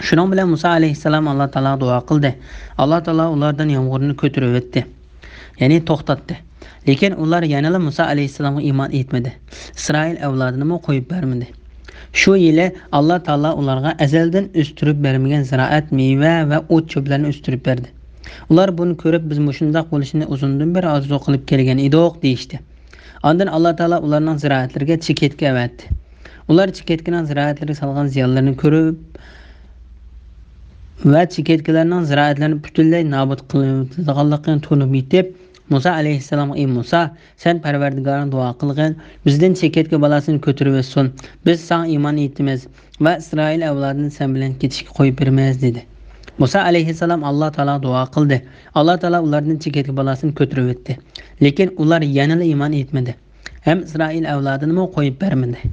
شۇنىڭ بىلەن مۇسا ئەلەيھىسسالام ئاللا تائالاغا دۇئا قىلدى. ئاللا تائالا ئۇلاردىن يامغۇرنى كۆتۈرۈۋەتتى. يەنى توختاتتى. لېكىن ئۇلار يەنىلا مۇسا ئەلەيھىسسالامغا ئىمان ئېيتمىدى. ئىسرائىل ئەۋلادىنىمۇ قويۇپ بەرمىدى. شۇ يىلى ئاللا تائالا ئۇلارغا ئەزەلدىن ئۆستۈرۈپ بەرمىگەن زىرائەت، مېۋە ۋە ئوت-چۆپلەرنى ئۆستۈرۈپ بەردى. ئۇلار بۇنى كۆرۈپ، بىز مۇشۇنداق بولۇشىنى ئۇزۇندىن بېرى ئارزۇ قىلىپ كەلگەن ئىدۇق، دېيىشتى. ئاندىن ئاللا تائالا ئۇلارنىڭ زىرائەتلىرىگە چېكەتكە ئەۋەتتى. ئۇلار چېكەتكىنىڭ زىرائەتلىرىگە سالغان زىيانلىرىنى كۆرۈپ ۋە چېكەتكىلەرنىڭ زىرائەتلىرىنى پۈتۈنلەي نابۇت قىلىۋېتىدىغانلىقىنى تونۇپ يېتىپ، مۇسا ئەلەيھىسسالامغا، ئى مۇسا، سەن پەرۋەردىگارىڭغا دۇئا قىلغىن، بىزدىن چېكەتكە بالاسىنى كۆتۈرۈۋەتسۇن، بىز ساڭا ئىمان ئېيتىمىز ۋە ئىسرائىل ئەۋلادىنى سەن بىلەن كېتىشكە قويۇپ بېرىمىز، دېدى. مۇسا ئەلەيھىسسالام ئاللا تائالاغا دۇئا قىلدى. ئاللا تائالا ئۇلاردىن چېكەتكە بالاسىنى كۆتۈرۈۋەتتى. لېكىن ئۇلار يەنىلا ئىمان ئېيتمىدى ھەم ئىسرائىل ئەۋلادىنىمۇ قويۇپ بەرمىدى.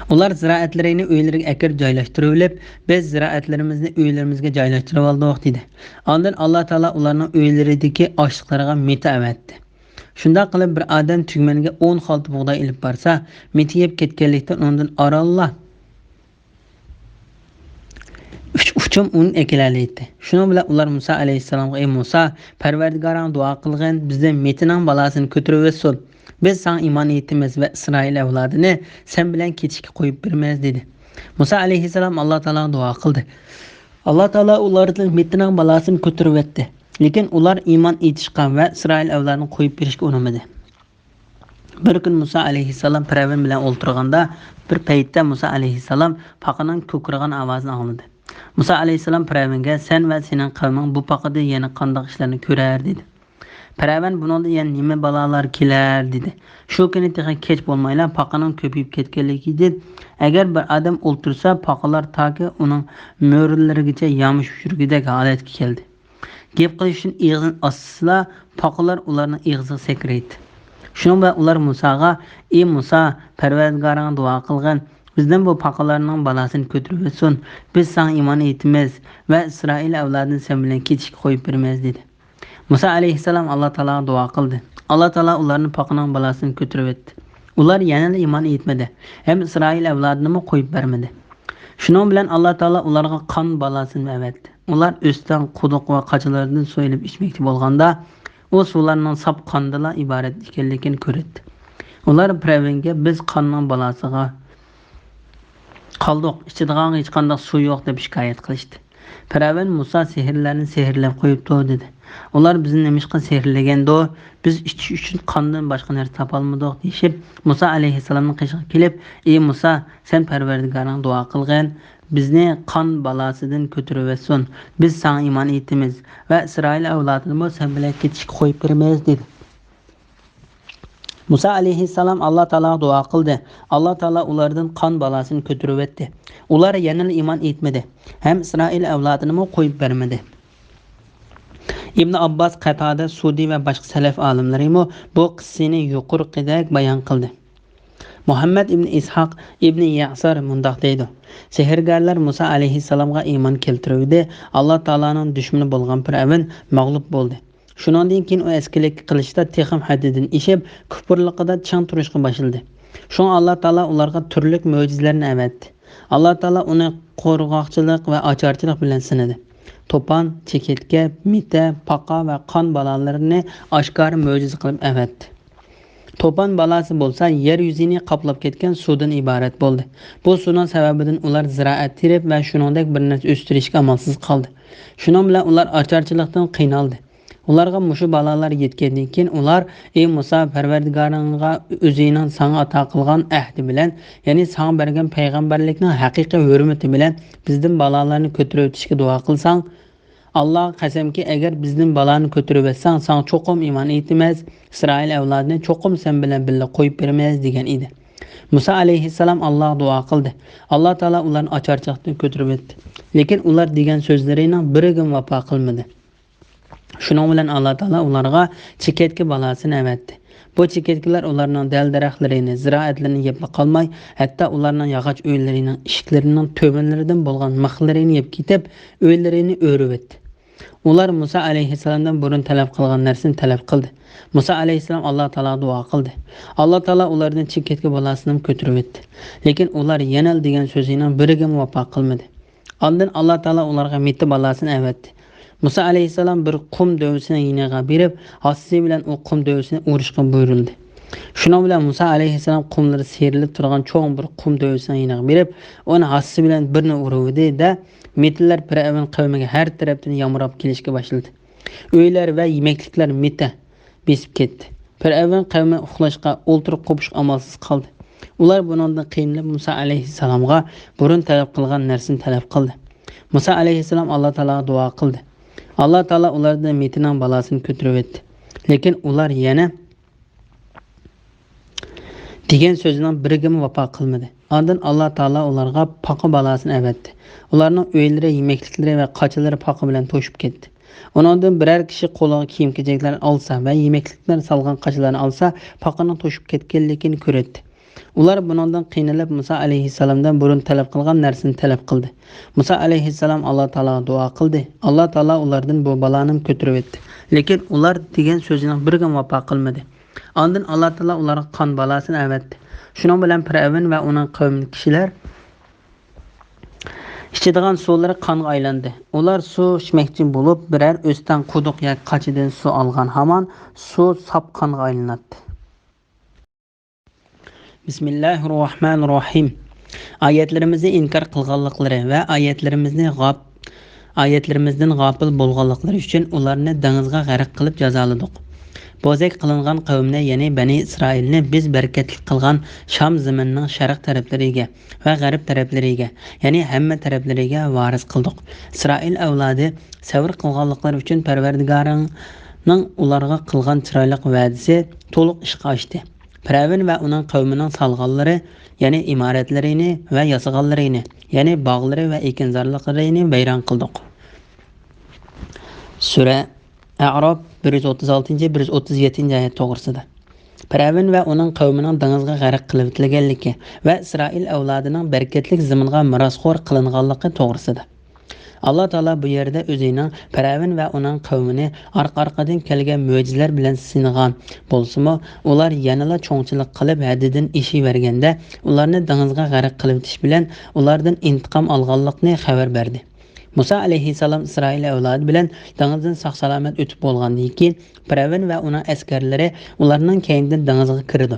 ئۇلار زىرائەتلىرىنى ئۆيلىرىگە ئەكىرىپ جايلاشتۇرۇۋېلىپ، بىز زىرائەتلىرىمىزنى ئۆيلىرىمىزگە جايلاشتۇرۇۋالدۇق، دېدى. ئاندىن ئاللا تائالا ئۇلارنىڭ ئۆيلىرىدىكى ئاشلىقلىرىغا مىتى ئەۋەتتى. شۇنداق قىلىپ، بىر ئادەم تۈگمەنگە ئون خالتا بۇغداي ئېلىپ بارسا، مىتى يەپ كەتكەنلىكتىن ئۇنىڭدىن ئارانلا ئۈچ ئۇچۇم ئۇن ئەكېلەلەيتتى. شۇنىڭ بىلەن ئۇلار مۇسا ئەلەيھىسسالامغا، ئى مۇسا، پەرۋەردىگارىڭغا دۇئا قىلغىن، بىزدىن مىتىنىڭ بالاسىنى كۆتۈرۈۋەتسۇن. بىز ساڭا ئىمان ئېيتىمىز ۋە ئىسرائىل ئەۋلادىنى سەن بىلەن كېتىشكە قويۇپ بېرىمىز، دېدى. مۇسا ئەلەيھىسسالام ئاللا تائالاغا دۇئا قىلدى. ئاللا تائالا ئۇلاردىن مىتىنىڭ بالاسىنى كۆتۈرۈۋەتتى. لېكىن ئۇلار ئىمان ئېيتىشقا ۋە ئىسرائىل ئەۋلادىنى قويۇپ بېرىشكە ئۇنىمىدى. بىر كۈن مۇسا ئەلەيھىسسالام پىرئەۋن بىلەن ئولتۇرغاندا، بىر پەيتتە مۇسا ئەلەيھىسسالام پاقىنىڭ كوكۇرىغان ئاۋازىنى ئاڭلىدى. مۇسا ئەلەيھىسسالام پىرئەۋنگە، سەن ۋە سېنىڭ قەۋمىڭ بۇ پاقىدا يەنە قانداق ئىشلارنى كۆرەر؟ دېدى. پىرئەۋن، بۇنىڭدا يەنە نېمە بالايلار كېلەر؟ دېدى. شۇ كۈنى تېخى كەچ بولمايلا پاقىنىڭ كۆپىيىپ كەتكەنلىكىدىن، ئەگەر بىر ئادەم ئولتۇرسا، پاقىلار تاكى ئۇنىڭ مۈرىلىرىگىچە يامىشىپ يۈرگۈدەك ھالەتكە كەلدى. گەپ قىلىش ئۈچۈن ئېغىزىنى ئاچسىلا، پاقىلار ئۇلارنىڭ ئېغىزىغا سەكرەيتتى. شۇنىڭ بىلەن ئۇلار مۇساغا، ئى مۇسا، پەرۋەردىگارىڭغا دۇئا قىلغىن، بىزدىن بۇ پاقىلارنىڭ بالاسىنى كۆتۈرۈۋەتسۇن، بىز ساڭا ئىمان ئېيتىمىز ۋە ئىسرائىل ئەۋلادىنى سەن بىلەن كېتىشكە قويۇپ بېرىمىز، دېدى. مۇسا ئەلەيھىسسالام ئاللا تائالاغا دۇئا قىلدى. ئاللا تائالا ئۇلارنى پاقىنىڭ بالاسىنى كۆتۈرۈۋەتتى. ئۇلار يەنىلا ئىمان ئېيتمىدى ھەم ئىسرائىل ئەۋلادىنىمۇ قويۇپ بەرمىدى. شۇنىڭ بىلەن ئاللا تائالا ئۇلارغا قان بالاسىنى ئەۋەتتى. ئۇلار ئۆستەڭ، قۇدۇق ۋە قاچىلاردىن سۇ ئېلىپ ئىچمەكچى بولغاندا، ئۇ سۇلارنىڭ ساپ قاندىنلا ئىبارەت ئىكەنلىكىنى كۆرەتتى. ئۇلار پىرئەۋنگە، بىز قاننىڭ بالاسىغا قالدۇق، ئىچىدىغانغا ھېچقانداق سۇ يوق، دەپ شىكايەت قىلىشتى. پىرئەۋن، مۇسا سېھىرلەرنى سېھىرلەپ قويۇپتۇ، دېدى. ئۇلار، بىزنى نېمىشقا سېھىرلىگەندۇ؟ بىز ئىچىش ئۈچۈن قاندىن باشقا نەرسە تاپالمىدۇق، دېيىشىپ، مۇسا ئەلەيھىسسالامنىڭ قېشىغا كېلىپ، ئى مۇسا، سەن پەرۋەردىگارىڭغا دۇئا قىلغىن، بىزنى قان بالاسىدىن كۆتۈرۈۋەتسۇن، بىز ساڭا ئىمان ئېيتىمىز ۋە ئىسرائىل ئەۋلادىنىمۇ سەن بىلەن كېتىشكە قويۇپ بېرىمىز، دېدى. مۇسا ئەلەيھىسسالام ئاللا تائالاغا دۇئا قىلدى. ئاللا تائالا ئۇلاردىن قان بالاسىنى كۆتۈرۈۋەتتى. ئۇلار يەنىلا ئىمان ئېيتمىدى ھەم ئىسرائىل ئەۋلادىنىمۇ قويۇپ بەرمىدى. ئىبن ئابباس، قەتادە، سۇدى ۋە باشقا سەلەف ئالىملىرىمۇ بۇ قىسسىنى يۇقىرىقىدەك بايان قىلدى. مۇھەممەد ئىبن ئىسھاق ئىبن يەسار مۇنداق دەيدۇ: سېھىرگەرلەر مۇسا ئەلەيھىسسالامغا ئىمان كەلتۈرۈۋىدى، ئاللا تائالانىڭ دۈشمىنى بولغان پىرئەۋن مەغلۇپ بولدى. شۇنىڭدىن كېيىن ئۇ ئەسكىلىك قىلىشتا تېخىمۇ ھەددىدىن ئېشىپ، كۇپۇرلۇقىدا چىڭ تۇرۇشقا باشلىدى. شۇڭا ئاللا تائالا ئۇلارغا تۈرلۈك مۆجىزىلەرنى ئەۋەتتى. ئاللا تائالا ئۇنى قۇرغاقچىلىق ۋە ئاچارچىلىق بىلەن سىنىدى. توپان، چېكەتكە، مىتە، پاقا ۋە قان بالالىرىنى ئاشكارا مۆجىزە قىلىپ ئەۋەتتى. توپان بالاسى بولسا يەر يۈزىنى قاپلاپ كەتكەن سۇدىن ئىبارەت بولدى. بۇ سۇنىڭ سەۋەبىدىن ئۇلار زىرائەت تېرىپ ۋە شۇنىڭدەك بىر نەرسە ئۆستۈرۈشكە ئامالسىز قالدى. شۇنىڭ بىلەن ئۇلار ئاچارچىلىقتىن قىينالدى. ئۇلارغا مۇشۇ بالالار يەتكەندىن كېيىن ئۇلار: ئى مۇسا، پەرۋەردىگارىڭغا ئۆزىنىڭ ساڭا ئاتا قىلغان ئەھدى بىلەن، يەنى ساڭا بەرگەن پەيغەمبەرلىكنىڭ ھەقىقىي ھۆرمىتى بىلەن بىزدىن بالالارنى كۆتۈرۈۋېتىشكە دۇئا قىلساڭ، ئاللاغا قەسەمكى، ئەگەر بىزدىن بالانى كۆتۈرۈۋەتسەڭ، ساڭا چوقۇم ئىمان ئېيتىمىز، ئىسرائىل ئەۋلادىنى چوقۇم سەن بىلەن بىللە قويۇپ بېرىمىز، دېگەن ئىدى. مۇسا ئەلەيھىسسالام ئاللاغا دۇئا قىلدى. ئاللا تائالا ئۇلارنى ئاچارچىلىقتىن كۆتۈرۈۋەتتى. لېكىن ئۇلار دېگەن سۆزلىرىنىڭ بىرىگىمۇ ۋاپا قىلمىدى. شۇنىڭ بىلەن ئاللا تائالا ئۇلارغا چېكەتكە بالاسىنى ئەۋەتتى. بۇ چېكەتكىلەر ئۇلارنىڭ دەل-دەرەخلىرىنى، زىرائەتلىرىنى يەپلا قالماي، ھەتتا ئۇلارنىڭ ياغاچ ئۆيلىرىنىڭ ئىشىكلىرىنىڭ تۆمۈرلىرىدىن بولغان مىخلىرىنى يەپ كېتىپ، ئۆيلىرىنى ئۆرۈۋەتتى. ئۇلار مۇسا ئەلەيھىسسالامدىن بۇرۇن تەلەپ قىلغان نەرسىنى تەلەپ قىلدى. مۇسا ئەلەيھىسسالام ئاللا تائالاغا دۇئا قىلدى. ئاللا تائالا ئۇلاردىن چېكەتكە بالاسىنىمۇ كۆتۈرۈۋەتتى. لېكىن ئۇلار يەنىلا دېگەن سۆزىنىڭ بىرىگىمۇ ۋاپا قىلمىدى. ئاندىن ئاللا تائالا ئۇلارغا مىتى بالاسىنى ئەۋەتتى. مۇسا ئەلەيھىسسالام بىر قۇم دۆۋىسىنىڭ يېنىغا بېرىپ، ھاسىسى بىلەن ئۇ قۇم دۆۋىسىنى ئۇرۇشقا بۇيرۇلدى. شۇنىڭ بىلەن مۇسا ئەلەيھىسسالام قۇملىرى سىيرىلىپ تۇرغان چوڭ بىر قۇم دۆۋىسىنىڭ يېنىغا بېرىپ، ئۇنى ھاسىسى بىلەن بىرنى ئۇرۇۋىدى-دە، مىتىلەر پىرئەۋن قەۋمىگە ھەر تەرەپتىن يامراپ كېلىشكە باشلىدى. ئۆيلەر ۋە يېمەكلىكلەر مىتە بېسىپ كەتتى. پىرئەۋن قەۋمى ئۇخلاشقا، ئولتۇرۇپ قوپۇشقا ئامالسىز قالدى. ئۇلار بۇنىڭدىن قىينىلىپ مۇسا ئەلەيھىسسالامغا بۇرۇن تەلەپ قىلغان نەرسىنى تەلەپ قىلدى. مۇسا ئەلەيھىسسالام ئاللا تائالاغا دۇئا قىلدى. ئاللا تائالا ئۇلاردىن مىتىنىڭ بالاسىنى كۆتۈرۈۋەتتى. لېكىن ئۇلار يەنە دېگەن سۆزىنىڭ بىرىگىمۇ ۋاپا قىلمىدى. ئاندىن ئاللا تائالا ئۇلارغا پاقا بالاسىنى ئەۋەتتى. ئۇلارنىڭ ئۆيلىرى، يېمەكلىكلىرى ۋە قاچىلىرى پاقا بىلەن توشۇپ كەتتى. ئۇنىڭدىن بىرەر كىشى قولىغا كىيىم-كېچەكلەر ئالسا ۋە يېمەكلىكلەر سالغان قاچىلارنى ئالسا، پاقىنىڭ توشۇپ كەتكەنلىكىنى كۆرەتتى. ئۇلار بۇنىڭدىن قىينىلىپ، مۇسا ئەلەيھىسسالامدىن بۇرۇن تەلەپ قىلغان نەرسىنى تەلەپ قىلدى. مۇسا ئەلەيھىسسالام ئاللا تائالاغا دۇئا قىلدى. ئاللا تائالا ئۇلاردىن بۇ بالانىمۇ كۆتۈرۈۋەتتى. لېكىن ئۇلار دېگەن سۆزىنىڭ بىرىگىمۇ ۋاپا قىلمىدى. ئاندىن ئاللا تائالا ئۇلارغا قان بالاسىنى ئەۋەتتى. شۇنىڭ بىلەن پىرئەۋن ۋە ئۇنىڭ قەۋمىدىكى كىشىلەر ئىچىدىغان سۇلىرى قانغا ئايلاندى. ئۇلار سۇ ئىچمەكچى بولۇپ، بىرەر ئۆستەڭ، قۇدۇق ياكى قاچىدىن سۇ ئالغان ھامان سۇ ساپ قانغا ئايلىناتتى. بىسمىللاھىررەھمانىررەھىم. ئايەتلىرىمىزنى ئىنكار قىلغانلىقلىرى ۋە ئايەتلىرىمىزنى غاپ-، ئايەتلىرىمىزدىن غاپىل بولغانلىقلىرى ئۈچۈن ئۇلارنى دېڭىزغا غەرق قىلىپ جازالىدۇق. بوزەك قىلىنغان قەۋمنى، يەنى بەنى ئىسرائىلنى بىز بەرىكەتلىك قىلغان شام زېمىنىنىڭ شەرق تەرەپلىرىگە ۋە غەرب تەرەپلىرىگە، يەنى ھەممە تەرەپلىرىگە ۋارىس قىلدۇق. ئىسرائىل ئەۋلادى سەۋر قىلغانلىقلىرى ئۈچۈن پەرۋەردىگارىڭنىڭ ئۇلارغا قىلغان چىرايلىق ۋەدىسى تولۇق ئىشقا ئاشتى. پىرئەۋن ۋە ئۇنىڭ قەۋمىنىڭ سالغانلىرى، يەنى ئىمارەتلىرىنى ۋە ياسىغانلىرىنى، يەنى باغلىرى ۋە ئېكىنزارلىقلىرىنى ۋەيران قىلدۇق. سۈرە ئەئراپ بىر يۈز ئوتتۇز ئالتىنچى، بىر يۈز ئوتتۇز يەتتىنچى ئايەت توغرىسىدا. پىرئەۋن ۋە ئۇنىڭ قەۋمىنىڭ دېڭىزغا غەرق قىلىۋېتىلگەنلىكى ۋە ئىسرائىل ئەۋلادىنىڭ بەرىكەتلىك زېمىنغا مىراسخور قىلىنغانلىقى توغرىسىدا. ئاللا تائالا بۇ يەردە ئۆزىنىڭ پىرئەۋن ۋە ئۇنىڭ قەۋمىنى ئارقا-ئارقىدىن كەلگەن مۆجىزىلەر بىلەن سىنىغان بولسىمۇ، ئۇلار يەنىلا چوڭچىلىق قىلىپ ھەددىدىن ئېشىۋەرگەندە، ئۇلارنى دېڭىزغا غەرق قىلىۋېتىش بىلەن ئۇلاردىن ئىنتىقام ئالغانلىقنى خەۋەر بەردى. مۇسا ئەلەيھىسسالام ئىسرائىل ئەۋلادى بىلەن دېڭىزدىن ساق-سالامەت ئۆتۈپ بولغاندىن كېيىن، پىرئەۋن ۋە ئۇنىڭ ئەسكەرلىرى ئۇلارنىڭ كەينىدىن دېڭىزغا كىرىدۇ.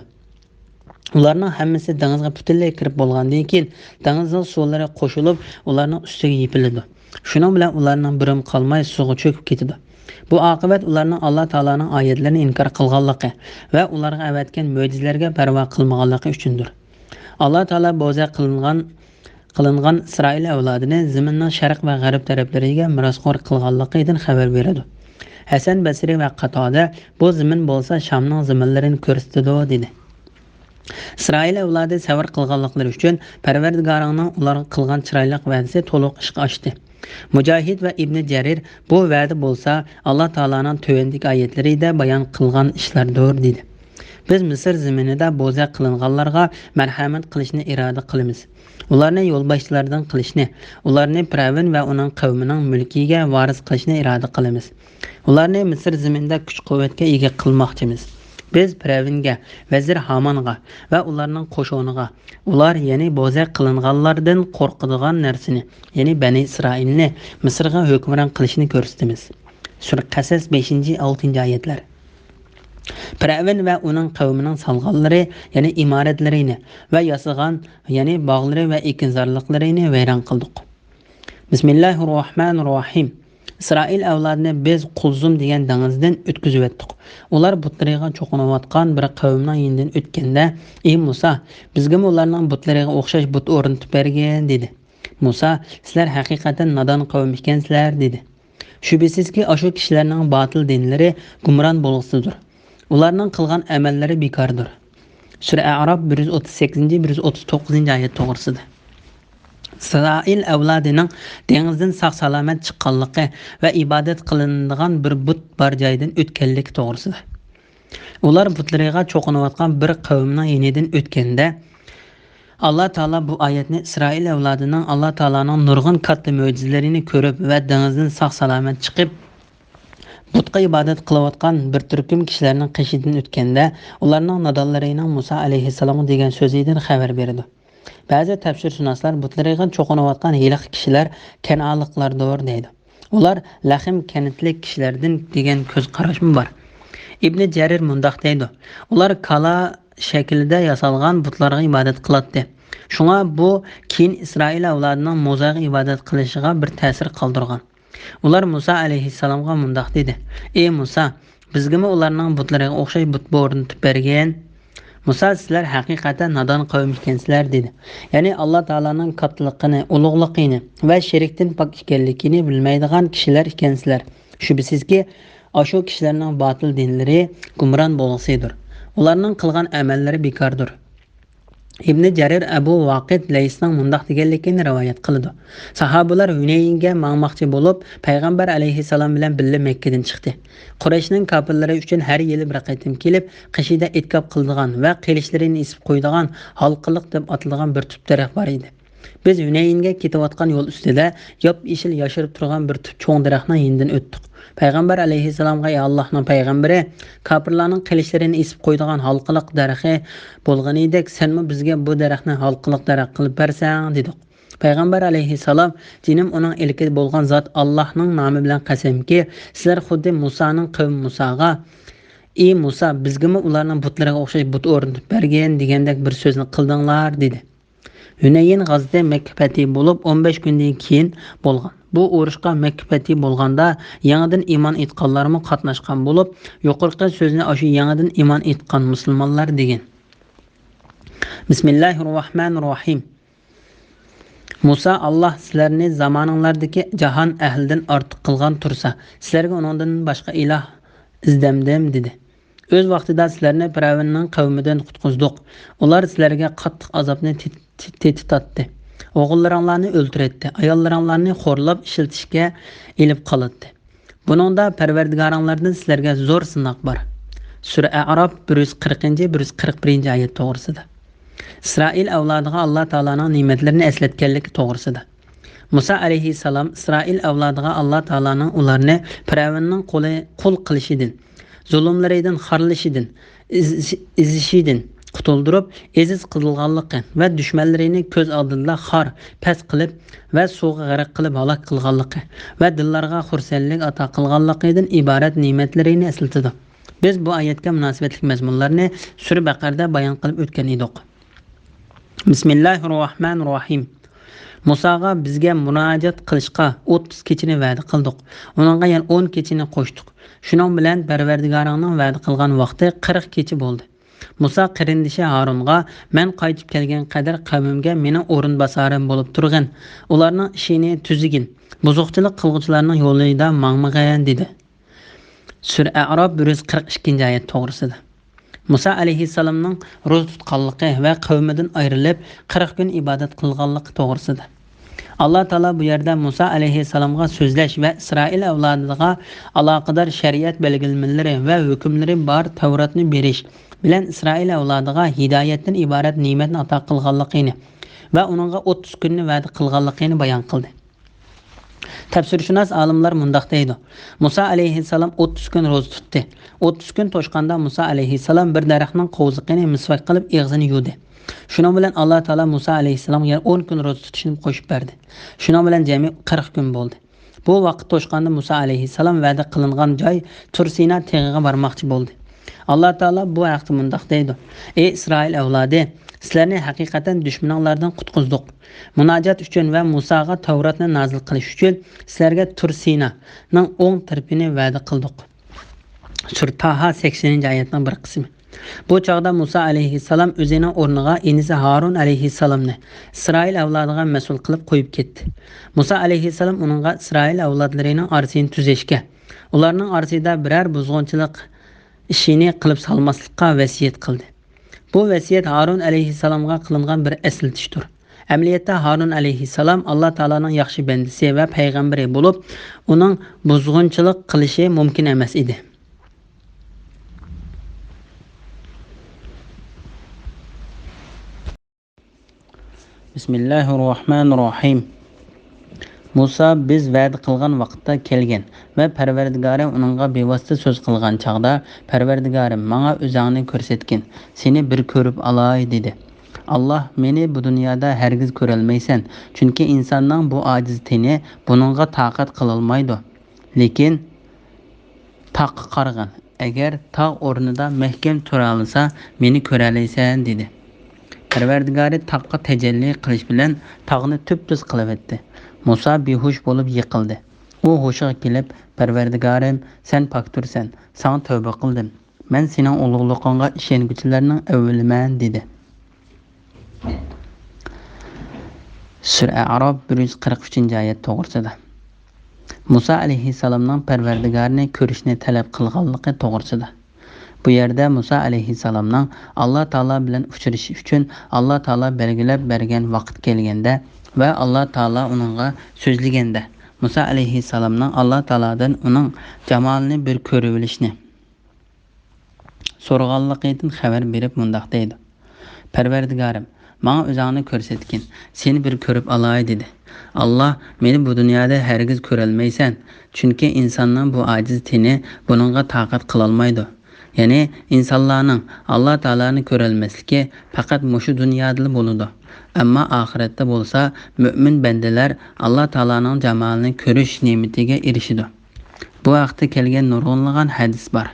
ئۇلارنىڭ ھەممىسى دېڭىزغا پۈتۈنلەي كىرىپ بولغاندىن كېيىن، دېڭىزنىڭ سۇلىرى قوشۇلۇپ، ئۇلارنىڭ ئۈستىگە يېپىلىدۇ. شۇنىڭ بىلەن ئۇلارنىڭ بىرىمۇ قالماي سۇغا چۆكۈپ كېتىدۇ. بۇ ئاقىۋەت ئۇلارنىڭ ئاللا تائالانىڭ ئايەتلىرىنى ئىنكار قىلغانلىقى ۋە ئۇلارغا ئەۋەتكەن مۆجىزىلەرگە پەرۋا قىلمىغانلىقى ئۈچۈندۇر. ئاللا تائالا بوزەك قىلىنغان، قىلىنغان ئىسرائىل ئەۋلادىنى زېمىننىڭ شەرق ۋە غەرب تەرەپلىرىگە مىراسخور قىلغانلىقىدىن خەۋەر بېرىدۇ. ھەسەن بەسرى ۋە قاتادە، بۇ زېمىن بولسا شامنىڭ زېمىنلىرىنى كۆرسىتىدۇ، دېدى. ئىسرائىل ئەۋلادى سەۋر قىلغانلىقلىرى ئۈچۈن پەرۋەردىگارىڭنىڭ ئۇلارغا قىلغان چىرايلىق ۋەدىسى تولۇق ئىشقا ئاشتى. مۇجاھىد ۋە ئىبنى جەرىر بۇ ۋەدە بولسا ئاللا تائالانىڭ تۆۋەندىكى ئايەتلىرىدە بايان قىلغان ئىشلاردۇر، دېدى. بىز مىسىر زېمىنىدا بوزەك قىلىنغانلارغا مەرھەمەت قىلىشنى ئىرادە قىلىمىز. ئۇلارنى يولباشچىلاردىن قىلىشنى، ئۇلارنى پىرئەۋن ۋە ئۇنىڭ قەۋمىنىڭ مۈلكىگە ۋارىس قىلىشنى ئىرادە قىلىمىز. ئۇلارنى مىسىر زېمىنىدا كۈچ-قۇۋۋەتكە ئىگە قىلماقچىمىز. بىز پىرئەۋنگە، ۋەزىر ھامانغا ۋە ئۇلارنىڭ قوشۇنىغا ئۇلار، يەنى بوزەك قىلىنغانلاردىن قورقىدىغان نەرسىنى، يەنى بەنى ئىسرائىلنى مىسىرغا ھۆكۈمران قىلىشنى كۆرسىتىمىز. سۈرە قەسەس، بەشىنچى، ئالتىنچى ئايەتلەر. پىرئەۋن ۋە ئۇنىڭ قەۋمىنىڭ سالغانلىرى، يەنى ئىمارەتلىرىنى ۋە ياسىغان، يەنى باغلىرى ۋە ئېكىنزارلىقلىرىنى ۋەيران قىلدۇق. بىسمىللاھىررەھمانىررەھىم. ئىسرائىل ئەۋلادىنى بىز قۇلزۇم دېگەن دېڭىزدىن ئۆتكۈزۈۋەتتۇق. ئۇلار بۇتلىرىغا چوقۇنۇۋاتقان بىر قەۋمنىڭ يېنىدىن ئۆتكەندە، ئى مۇسا، بىزگىمۇ ئۇلارنىڭ بۇتلىرىغا ئوخشاش بۇت ئورنىتىپ بەرگىن، دېدى. مۇسا، سىلەر ھەقىقەتەن نادان قەۋم ئىكەنسىلەر، دېدى. شۈبھىسىزكى، ئاشۇ كىشىلەرنىڭ باتىل دىنلىرى گۇمران بولغۇسىدۇر. ئۇلارنىڭ قىلغان ئەمەللىرى بىكاردۇر. سۈرە ئەئراپ، بىر يۈز ئوتتۇز سەككىزىنچى، بىر يۈز ئوتتۇز توققۇزىنچى ئايەت توغرىسىدا. ئىسرائىل ئەۋلادىنىڭ دېڭىزدىن ساق-سالامەت چىققانلىقى ۋە ئىبادەت قىلىنىدىغان بىر بۇت بار جايدىن ئۆتكەنلىكى توغرىسىدا. ئۇلار بۇتلىرىغا چوقۇنۇۋاتقان بىر قەۋمنىڭ يېنىدىن ئۆتكەندە، ئاللا تائالا بۇ ئايەتنى ئىسرائىل ئەۋلادىنىڭ ئاللا تائالانىڭ نۇرغۇن كاتتا مۆجىزىلىرىنى كۆرۈپ ۋە دېڭىزدىن ساق-سالامەت چىقىپ، بۇتقا ئىبادەت قىلىۋاتقان بىر تۈركۈم كىشىلەرنىڭ قېشىدىن ئۆتكەندە، ئۇلارنىڭ نادانلىرىنىڭ مۇسا ئەلەيھىسسالامغا دېگەن سۆزىدىن خەۋەر بېرىدۇ. بەزى تەپسىرشۇناسلار بۇتلىرىغا چوقۇنۇۋاتقان ھېلىقى كىشىلەر كەنئانلىقلاردۇر دەيدۇ. ئۇلار لەخىم كەنتلىك كىشىلەردىن دېگەن كۆز قاراشمۇ بار. ئىبنى جەرىر مۇنداق دەيدۇ، ئۇلار كالا شەكلىدە ياسالغان بۇتلارغا ئىبادەت قىلاتتى. شۇڭا بۇ كېيىن ئىسرائىل ئەۋلادىنىڭ موزايغا ئىبادەت قىلىشىغا بىر تەسىر قالدۇرغان. ئۇلار مۇسا ئەلەيھىسسالامغا مۇنداق دېدى، ئى مۇسا، بىزگىمۇ ئۇلارنىڭ بۇتلىرىغا ئوخشاش بۇت ئورنىتىپ بەرگىن. مۇسا، سىلەر ھەقىقەتەن نادان قەۋم ئىكەنسىلەر، دېدى. يەنى ئاللا تائالانىڭ كاتتىلىقىنى، ئۇلۇغلۇقىنى ۋە شېرىكتىن پاك ئىكەنلىكىنى بىلمەيدىغان كىشىلەر ئىكەنسىلەر. شۈبھىسىزكى، ئاشۇ كىشىلەرنىڭ باتىل دىنلىرى گۇمران بولغۇسىدۇر. ئۇلارنىڭ قىلغان ئەمەللىرى بىكاردۇر. ئىبنى جەرىر ئەبۇ ۋاقىد لەيسنىڭ مۇنداق دېگەنلىكىنى رىۋايەت قىلىدۇ. ساھابىلار ھۈنەينگە ماڭماقچى بولۇپ، پەيغەمبەر ئەلەيھىسسالام بىلەن بىللە مەككىدىن چىقتى. قۇرەيشنىڭ كاپىرلىرى ئۈچۈن ھەر يىلى بىر قېتىم كېلىپ، قېشىدا ئېتىكاپ قىلىدىغان ۋە قىلىچلىرىنى ئېسىپ قويىدىغان ھالقىلىق دەپ ئاتىلىدىغان بىر تۈپ دەرەخ بار ئىدى. بىز ھۈنەينگە كېتىۋاتقان يول ئۈستىدە ياپيېشىل ياشىرىپ تۇرغان بىر تۈپ چوڭ دەرەخنىڭ يېنىدىن ئۆتتۇق. پەيغەمبەر ئەلەيھىسسالامغا، ئى ئاللاھنىڭ پەيغەمبىرى، كاپىرلارنىڭ قىلىچلىرىنى ئېسىپ قويىدىغان ھالقىلىق دەرىخى بولغىنىدەك، سەنمۇ بىزگە بۇ دەرەخنى ھالقىلىق دەرەخ قىلىپ بەرسەڭ، دېدۇق. پەيغەمبەر ئەلەيھىسسالام، جېنىم ئۇنىڭ ئىلكىدە بولغان زات ئاللاھنىڭ نامى بىلەن قەسەمكى، سىلەر خۇددى مۇسانىڭ قەۋمى مۇساغا، ئى مۇسا، بىزگىمۇ ئۇلارنىڭ بۇتلىرىغا ئوخشاش بۇت ئورنىتىپ بەرگىن دېگەندەك بىر سۆزنى قىلدىڭلار، دېدى. ھۈنەين غازىتى مەككە پەتھى بولۇپ، ئون بەش كۈندىن كېيىن بولغان. بۇ ئۇرۇشقا مەككە پەتھى بولغاندا يېڭىدىن ئىمان ئېيتقانلارمۇ قاتناشقان بولۇپ، يۇقىرىقى سۆزنى ئاشۇ يېڭىدىن ئىمان ئېيتقان مۇسۇلمانلار دېگەن. بىسمىللاھىررەھمانىررەھىم. مۇسا، ئاللاھ سىلەرنى زامانىڭلاردىكى جاھان ئەھلىدىن ئارتۇق قىلغان تۇرسا، سىلەرگە ئۇنىڭدىن باشقا ئىلاھ ئىزدەمدىم، دېدى. ئۆز ۋاقتىدا سىلەرنى پىرئەۋننىڭ قەۋمىدىن قۇتقۇزدۇق. ئۇلار سىلەرگە قاتتىق ئازابنى تېت-، تېتىتاتتى. ئوغۇللىرىڭلارنى ئۆلتۈرەتتى، ئاياللىرىڭلارنى خورلاپ ئىشلىتىشكە ئېلىپ قالاتتى. بۇنىڭدا پەرۋەردىگارىڭلاردىن سىلەرگە زور سىناق بار. سۈرە ئەئراپ، بىر يۈز قىرىقىنچى، بىر يۈز قىرىق بىرىنچى ئايەت توغرىسىدا. ئىسرائىل ئەۋلادىغا ئاللا تائالانىڭ نېمەتلىرىنى ئەسلەتكەنلىكى توغرىسىدا. مۇسا ئەلەيھىسسالام ئىسرائىل ئەۋلادىغا ئاللا تائالانىڭ ئۇلارنى پىرئەۋننىڭ قولى، قۇل قىلىشىدىن، زۇلۇملىرىدىن، خارلىشىدىن، ئېزىش-، ئېزىشىدىن قۇتۇلدۇرۇپ، ئەزىز قىلغانلىقى ۋە دۈشمەنلىرىنى كۆز ئالدىدا خار، پەس قىلىپ ۋە سۇغا غەرق قىلىپ ھالاك قىلغانلىقى ۋە دىللارغا خۇرسەنلىك ئاتا قىلغانلىقىدىن ئىبارەت نېمەتلىرىنى ئەسلىتىدۇ. بىز بۇ ئايەتكە مۇناسىۋەتلىك مەزمۇنلارنى سۈرە بەقەرىدە بايان قىلىپ ئۆتكەن ئىدۇق. بىسمىللاھىررەھمانىررەھىم. مۇساغا بىزگە مۇراجىئەت قىلىشقا ئوتتۇز كېچىنى ۋەدە قىلدۇق. ئۇنىڭغا يەنە ئون كېچىنى قوشتۇق. شۇنىڭ بىلەن پەرۋەردىگارىڭنىڭ ۋەدە قىلغان ۋاقتى قىرىق كېچە بولدى. مۇسا قېرىندىشى ھارۇنغا، مەن قايتىپ كەلگەن قەدەر قەۋمىمگە مېنىڭ ئورۇنباسارىم بولۇپ تۇرغىن، ئۇلارنىڭ ئىشىنى تۈزىگىن، بۇزۇقچىلىق قىلغۇچىلارنىڭ يولىدا ماڭمىغىن، دېدى. سۈرە ئەئراپ، بىر يۈز قىرىق ئىككىنچى ئايەت توغرىسىدا. مۇسا ئەلەيھىسسالامنىڭ روزا تۇتقانلىقى ۋە قەۋمىدىن ئايرىلىپ، قىرىق كۈن ئىبادەت قىلغانلىقى توغرىسىدا. ئاللا تائالا بۇ يەردە مۇسا ئەلەيھىسسالامغا سۆزلەش ۋە ئىسرائىل ئەۋلادىغا ئالاقىدار شەرىئەت بەلگىلىمىلىرى ۋە ھۆكۈملىرى بار تەۋراتنى بېرىش بىلەن ئىسرائىل ئەۋلادىغا ھىدايەتتىن ئىبارەت نېمەتنى ئاتا قىلغانلىقىنى ۋە ئۇنىڭغا ئوتتۇز كۈننى ۋەدە قىلغانلىقىنى بايان قىلدى. تەپسىرشۇناس ئالىملار مۇنداق دەيدۇ، مۇسا ئەلەيھىسسالام ئوتتۇز كۈن روزا تۇتتى. ئوتتۇز كۈن توشقاندا مۇسا ئەلەيھىسسالام بىر دەرەخنىڭ قوۋزىقىنى مىسۋاك قىلىپ ئېغىزىنى يۇدى. شۇنىڭ بىلەن ئاللا تائالا مۇسا ئەلەيھىسسالامغا يەنە ئون كۈن روزا تۇتۇشنى قوشۇپ بەردى. شۇنىڭ بىلەن جەمئىي قىرىق كۈن بولدى. بۇ ۋاقىت توشقاندا مۇسا ئەلەيھىسسالام ۋەدە قىلىنغان جاي تۇر سىنا تېغىغا بارماقچى بولدى. ئاللا تائالا بۇ ھەقتە مۇنداق دەيدۇ، ئەي ئىسرائىل ئەۋلادى، سىلەرنى ھەقىقەتەن دۈشمىنىڭلاردىن قۇتقۇزدۇق. مۇناجات ئۈچۈن ۋە مۇساغا تەۋراتنى نازىل قىلىش ئۈچۈن سىلەرگە تۇر سىنانىڭ ئوڭ تەرىپىنى ۋەدە قىلدۇق. سۈرە تاھا، سەكسىنىنچى ئايەتنىڭ بىر قىسمى. بۇ چاغدا مۇسا ئەلەيھىسسالام ئۆزىنىڭ ئورنىغا ئىنىسى ھارۇن ئەلەيھىسسالامنى ئىسرائىل ئەۋلادىغا مەسئۇل قىلىپ قويۇپ كەتتى. مۇسا ئەلەيھىسسالام ئۇنىڭغا ئىسرائىل ئەۋلادلىرىنىڭ ئارىسىنى تۈزەشكە، ئۇلارنىڭ ئارىسىدا بىرەر بۇزغۇنچىلىق ئىشىنى قىلىپ سالماسلىققا ۋەسىيەت قىلدى. بۇ ۋەسىيەت ھارۇن ئەلەيھىسسالامغا قىلىنغان بىر ئەسلىتىشتۇر. ئەمەلىيەتتە ھارۇن ئەلەيھىسسالام ئاللا تائالانىڭ ياخشى بەندىسى ۋە پەيغەمبىرى بولۇپ، ئۇنىڭ بۇزغۇنچىلىق قىلىشى مۇمكىن ئەمەس ئىدى. بىسمىللاھىررەھمانىررەھىم. مۇسا بىز ۋەدە قىلغان ۋاقىتتا كەلگەن ۋە پەرۋەردىگارى ئۇنىڭغا بىۋاسىتە سۆز قىلغان چاغدا، پەرۋەردىگارىم، ماڭا ئۆزۈڭنى كۆرسەتكىن، سېنى بىر كۆرۈپ ئالاي، دېدى. ئاللا، مېنى بۇ دۇنيادا ھەرگىز كۆرەلمەيسەن، چۈنكى ئىنساننىڭ بۇ ئاجىز تېنى بۇنىڭغا تاقەت قىلالمايدۇ. لېكىن تاغقا قارىغىن، ئەگەر تاغ ئورنىدا مەھكەم تۇرالىسا، مېنى كۆرەلەيسەن، دېدى. پەرۋەردىگارى تاغقا تەجەللى قىلىش بىلەن تاغنى تۈپتۈز قىلىۋەتتى. مۇسا بىھوش بولۇپ يىقىلدى. ئۇ ھوشىغا كېلىپ، پەرۋەردىگارىم، سەن پاكتۇرسەن، ساڭا تەۋبە قىلدىم. مەن سېنىڭ ئۇلۇغلۇقۇڭغا ئىشەنگۈچىلەرنىڭ ئەۋۋىلىمەن، دېدى. سۈرە ئەئراف، بىر يۈز قىرىق ئۈچىنچى ئايەت توغرىسىدا. مۇسا ئەلەيھىسسالامنىڭ پەرۋەردىگارىنى كۆرۈشنى تەلەپ قىلغانلىقى توغرىسىدا. بۇ يەردە مۇسا ئەلەيھىسسالامنىڭ ئاللا تائالا بىلەن ئۇچرىشىش ئۈچۈن ئاللا تائالا بەلگىلەپ بەرگەن ۋاقىت كەلگەندە ۋە ئاللا تائالا ئۇنىڭغا سۆزلىگەندە، مۇسا ئەلەيھىسسالامنىڭ ئاللا تائالادىن ئۇنىڭ جامالىنى بىر كۆرۈۋېلىشنى سورىغانلىقىدىن خەۋەر بېرىپ مۇنداق دەيدۇ، پەرۋەردىگارىم، ماڭا ئۆزۈڭنى كۆرسەتكىن، سېنى بىر كۆرۈپ ئالاي، دېدى. ئاللا، مېنى بۇ دۇنيادا ھەرگىز كۆرەلمەيسەن، چۈنكى ئىنساننىڭ بۇ ئاجىز تېنى بۇنىڭغا تاقەت قىلالمايدۇ. يەنى ئىنسانلارنىڭ ئاللا تائالانى كۆرەلمەسلىكى پەقەت مۇشۇ دۇنيادىلا بولىدۇ. ئەمما ئاخىرەتتە بولسا مۆمىن بەندىلەر ئاللا تائالانىڭ جامالىنى كۆرۈش نېمىتىگە ئېرىشىدۇ. بۇ ھەقتە كەلگەن نۇرغۇنلىغان ھەدىس بار.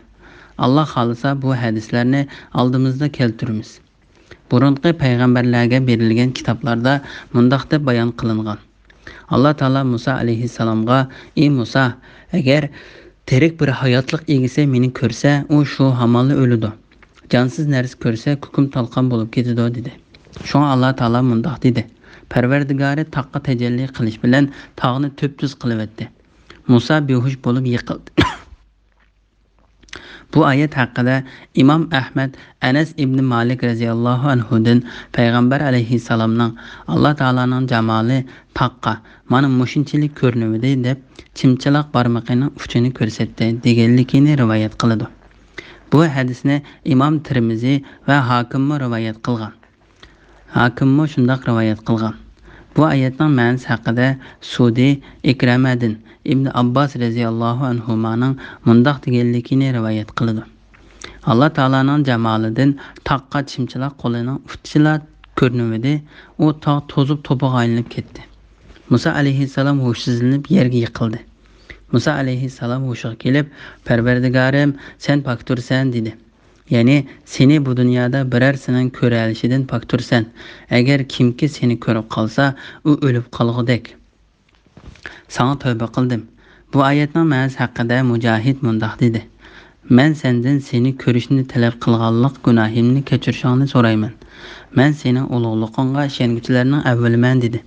ئاللا خالىسا بۇ ھەدىسلەرنى ئالدىمىزدا كەلتۈرىمىز. بۇرۇنقى پەيغەمبەرلەرگە بېرىلگەن كىتابلاردا مۇنداق دەپ بايان قىلىنغان. ئاللا تائالا مۇسا ئەلەيھىسسالامغا، ئى مۇسا، ئەگەر تىرىك بىر ھاياتلىق ئىگىسى مېنى كۆرسە، ئۇ شۇ ھامانلا ئۆلىدۇ. جانسىز نەرسە كۆرسە، كۇكۇم تالقان بولۇپ كېتىدۇ، دېدى. شۇڭا ئاللا تائالا مۇنداق دېدى، پەرۋەردىگارى تاغقا تەجەللى قىلىش بىلەن تاغنى تۈپتۈز قىلىۋەتتى. مۇسا بىھوش بولۇپ يىقىلدى. بۇ ئايەت ھەققىدە ئىمام ئەھمەد ئەنەس ئىبنى مالىك رەزىياللاھۇ ئەنھۇدىن پەيغەمبەر ئەلەيھىسسالامنىڭ ئاللا تائالانىڭ جامالى تاغقا مانا مۇشۇنچىلىك كۆرۈنۈۋىدى دەپ چىمچىلاق بارمىقىنىڭ ئۇچىنى كۆرسەتتى دېگەنلىكىنى رىۋايەت قىلىدۇ. بۇ ھەدىسنى ئىمام تىرمىزى ۋە ھاكىممۇ رىۋايەت قىلغان. ھاكىممۇ شۇنداق رىۋايەت قىلغان. بۇ ئايەتنىڭ مەنىسى ھەققىدە سۇدى ئىكرەمەدىن ئىبن ئابباس رەزىياللاھۇ ئەنھۇمانىڭ مۇنداق دېگەنلىكىنى رىۋايەت قىلىدۇ. ئاللا تائالانىڭ جامالىدىن تاغقا چىمچىلاق قولىنىڭ ئۇچىلا كۆرۈنۈۋىدى، ئۇ تاغ توزۇپ توپىغا ئايلىنىپ كەتتى. مۇسا ئەلەيھىسسالام ھوشسىزلىنىپ يەرگە يىقىلدى. مۇسا ئەلەيھىسسالام ھوشىغا كېلىپ، پەرۋەردىگارىم، سەن پاكتۇرسەن، دېدى. يەنى، سېنى بۇ دۇنيادا بىرەرسىنىڭ كۆرەلىشىدىن پاكتۇرسەن. ئەگەر كىمكى سېنى كۆرۈپ قالسا، ئۇ ئۆلۈپ قالغۇدەك. ساڭا تەۋبە قىلدىم. بۇ ئايەتنىڭ مەنىسى ھەققىدە مۇجاھىد مۇنداق دېدى، مەن سەندىن سېنى كۆرۈشنى تەلەپ قىلغانلىق گۇناھىمنى كەچۈرۈشۈڭنى سورايمەن. مەن سېنىڭ ئۇلۇغلۇقۇڭغا ئىشەنگۈچىلەرنىڭ ئەۋۋىلىمەن، دېدى.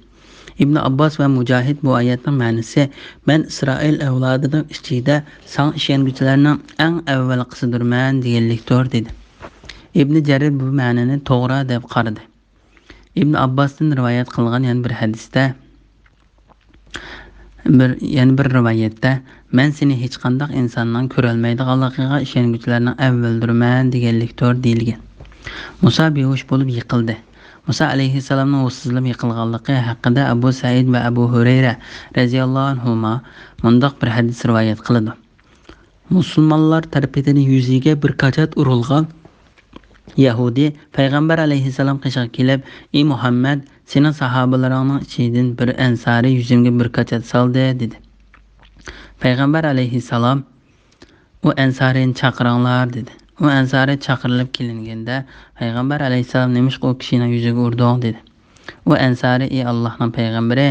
ئىبن ئابباس ۋە مۇجاھىد بۇ ئايەتنىڭ مەنىسى، مەن ئىسرائىل ئەۋلادىنىڭ ئىچىدە ساڭا ئىشەنگۈچىلەرنىڭ ئەڭ ئەۋۋەلقىسىدۇرمەن دېگەنلىكتۇر، دېدى. ئىبنى جەرىر بۇ مەنىنى توغرا دەپ قارىدى. ئىبن ئابباستىن رىۋايەت قىلغان يەنە بىر ھەدىستە، بىر، يەنە بىر رىۋايەتتە، «مەن سېنى ھېچقانداق ئىنساننىڭ كۆرەلمەيدىغانلىقىغا ئىشەنگۈچىلەرنىڭ ئەۋۋىلىدۇرمەن» دېگەنلىكتۇر، دېيىلگەن. مۇسا بىھوش بولۇپ يىقىلدى. مۇسا ئەلەيھىسسالامنىڭ ھوشسىزلىنىپ يىقىلغانلىقى ھەققىدە ئەبۇ سەئىد ۋە ئەبۇ ھۇرەيرە رەزىياللاھۇ ئەنھۇما مۇنداق بىر ھەدىس رىۋايەت قىلىدۇ. مۇسۇلمانلار تەرىپىدىن يۈزىگە بىر كاچات ئۇرۇلغان يەھۇدىي پەيغەمبەر ئەلەيھىسسالام قېشىغا كېلىپ، «ئى مۇھەممەد، سېنىڭ ساھابىلىرىڭنىڭ ئىچىدىن بىر ئەنسارى يۈزۈمگە بىر كاچات سالدى» دېدى. پەيغەمبەر ئەلەيھىسسالام، «ئۇ ئەنسارىنى چاقىرىڭلار» دېدى. ئۇ ئەنسارى چاقىرىلىپ كېلىنگەندە، پەيغەمبەر ئەلەيھىسسالام، «نېمىشقا ئۇ كىشىنىڭ يۈزىگە ئۇردۇڭ؟» دېدى. ئۇ ئەنسارى، «ئى ئاللاھنىڭ پەيغەمبىرى،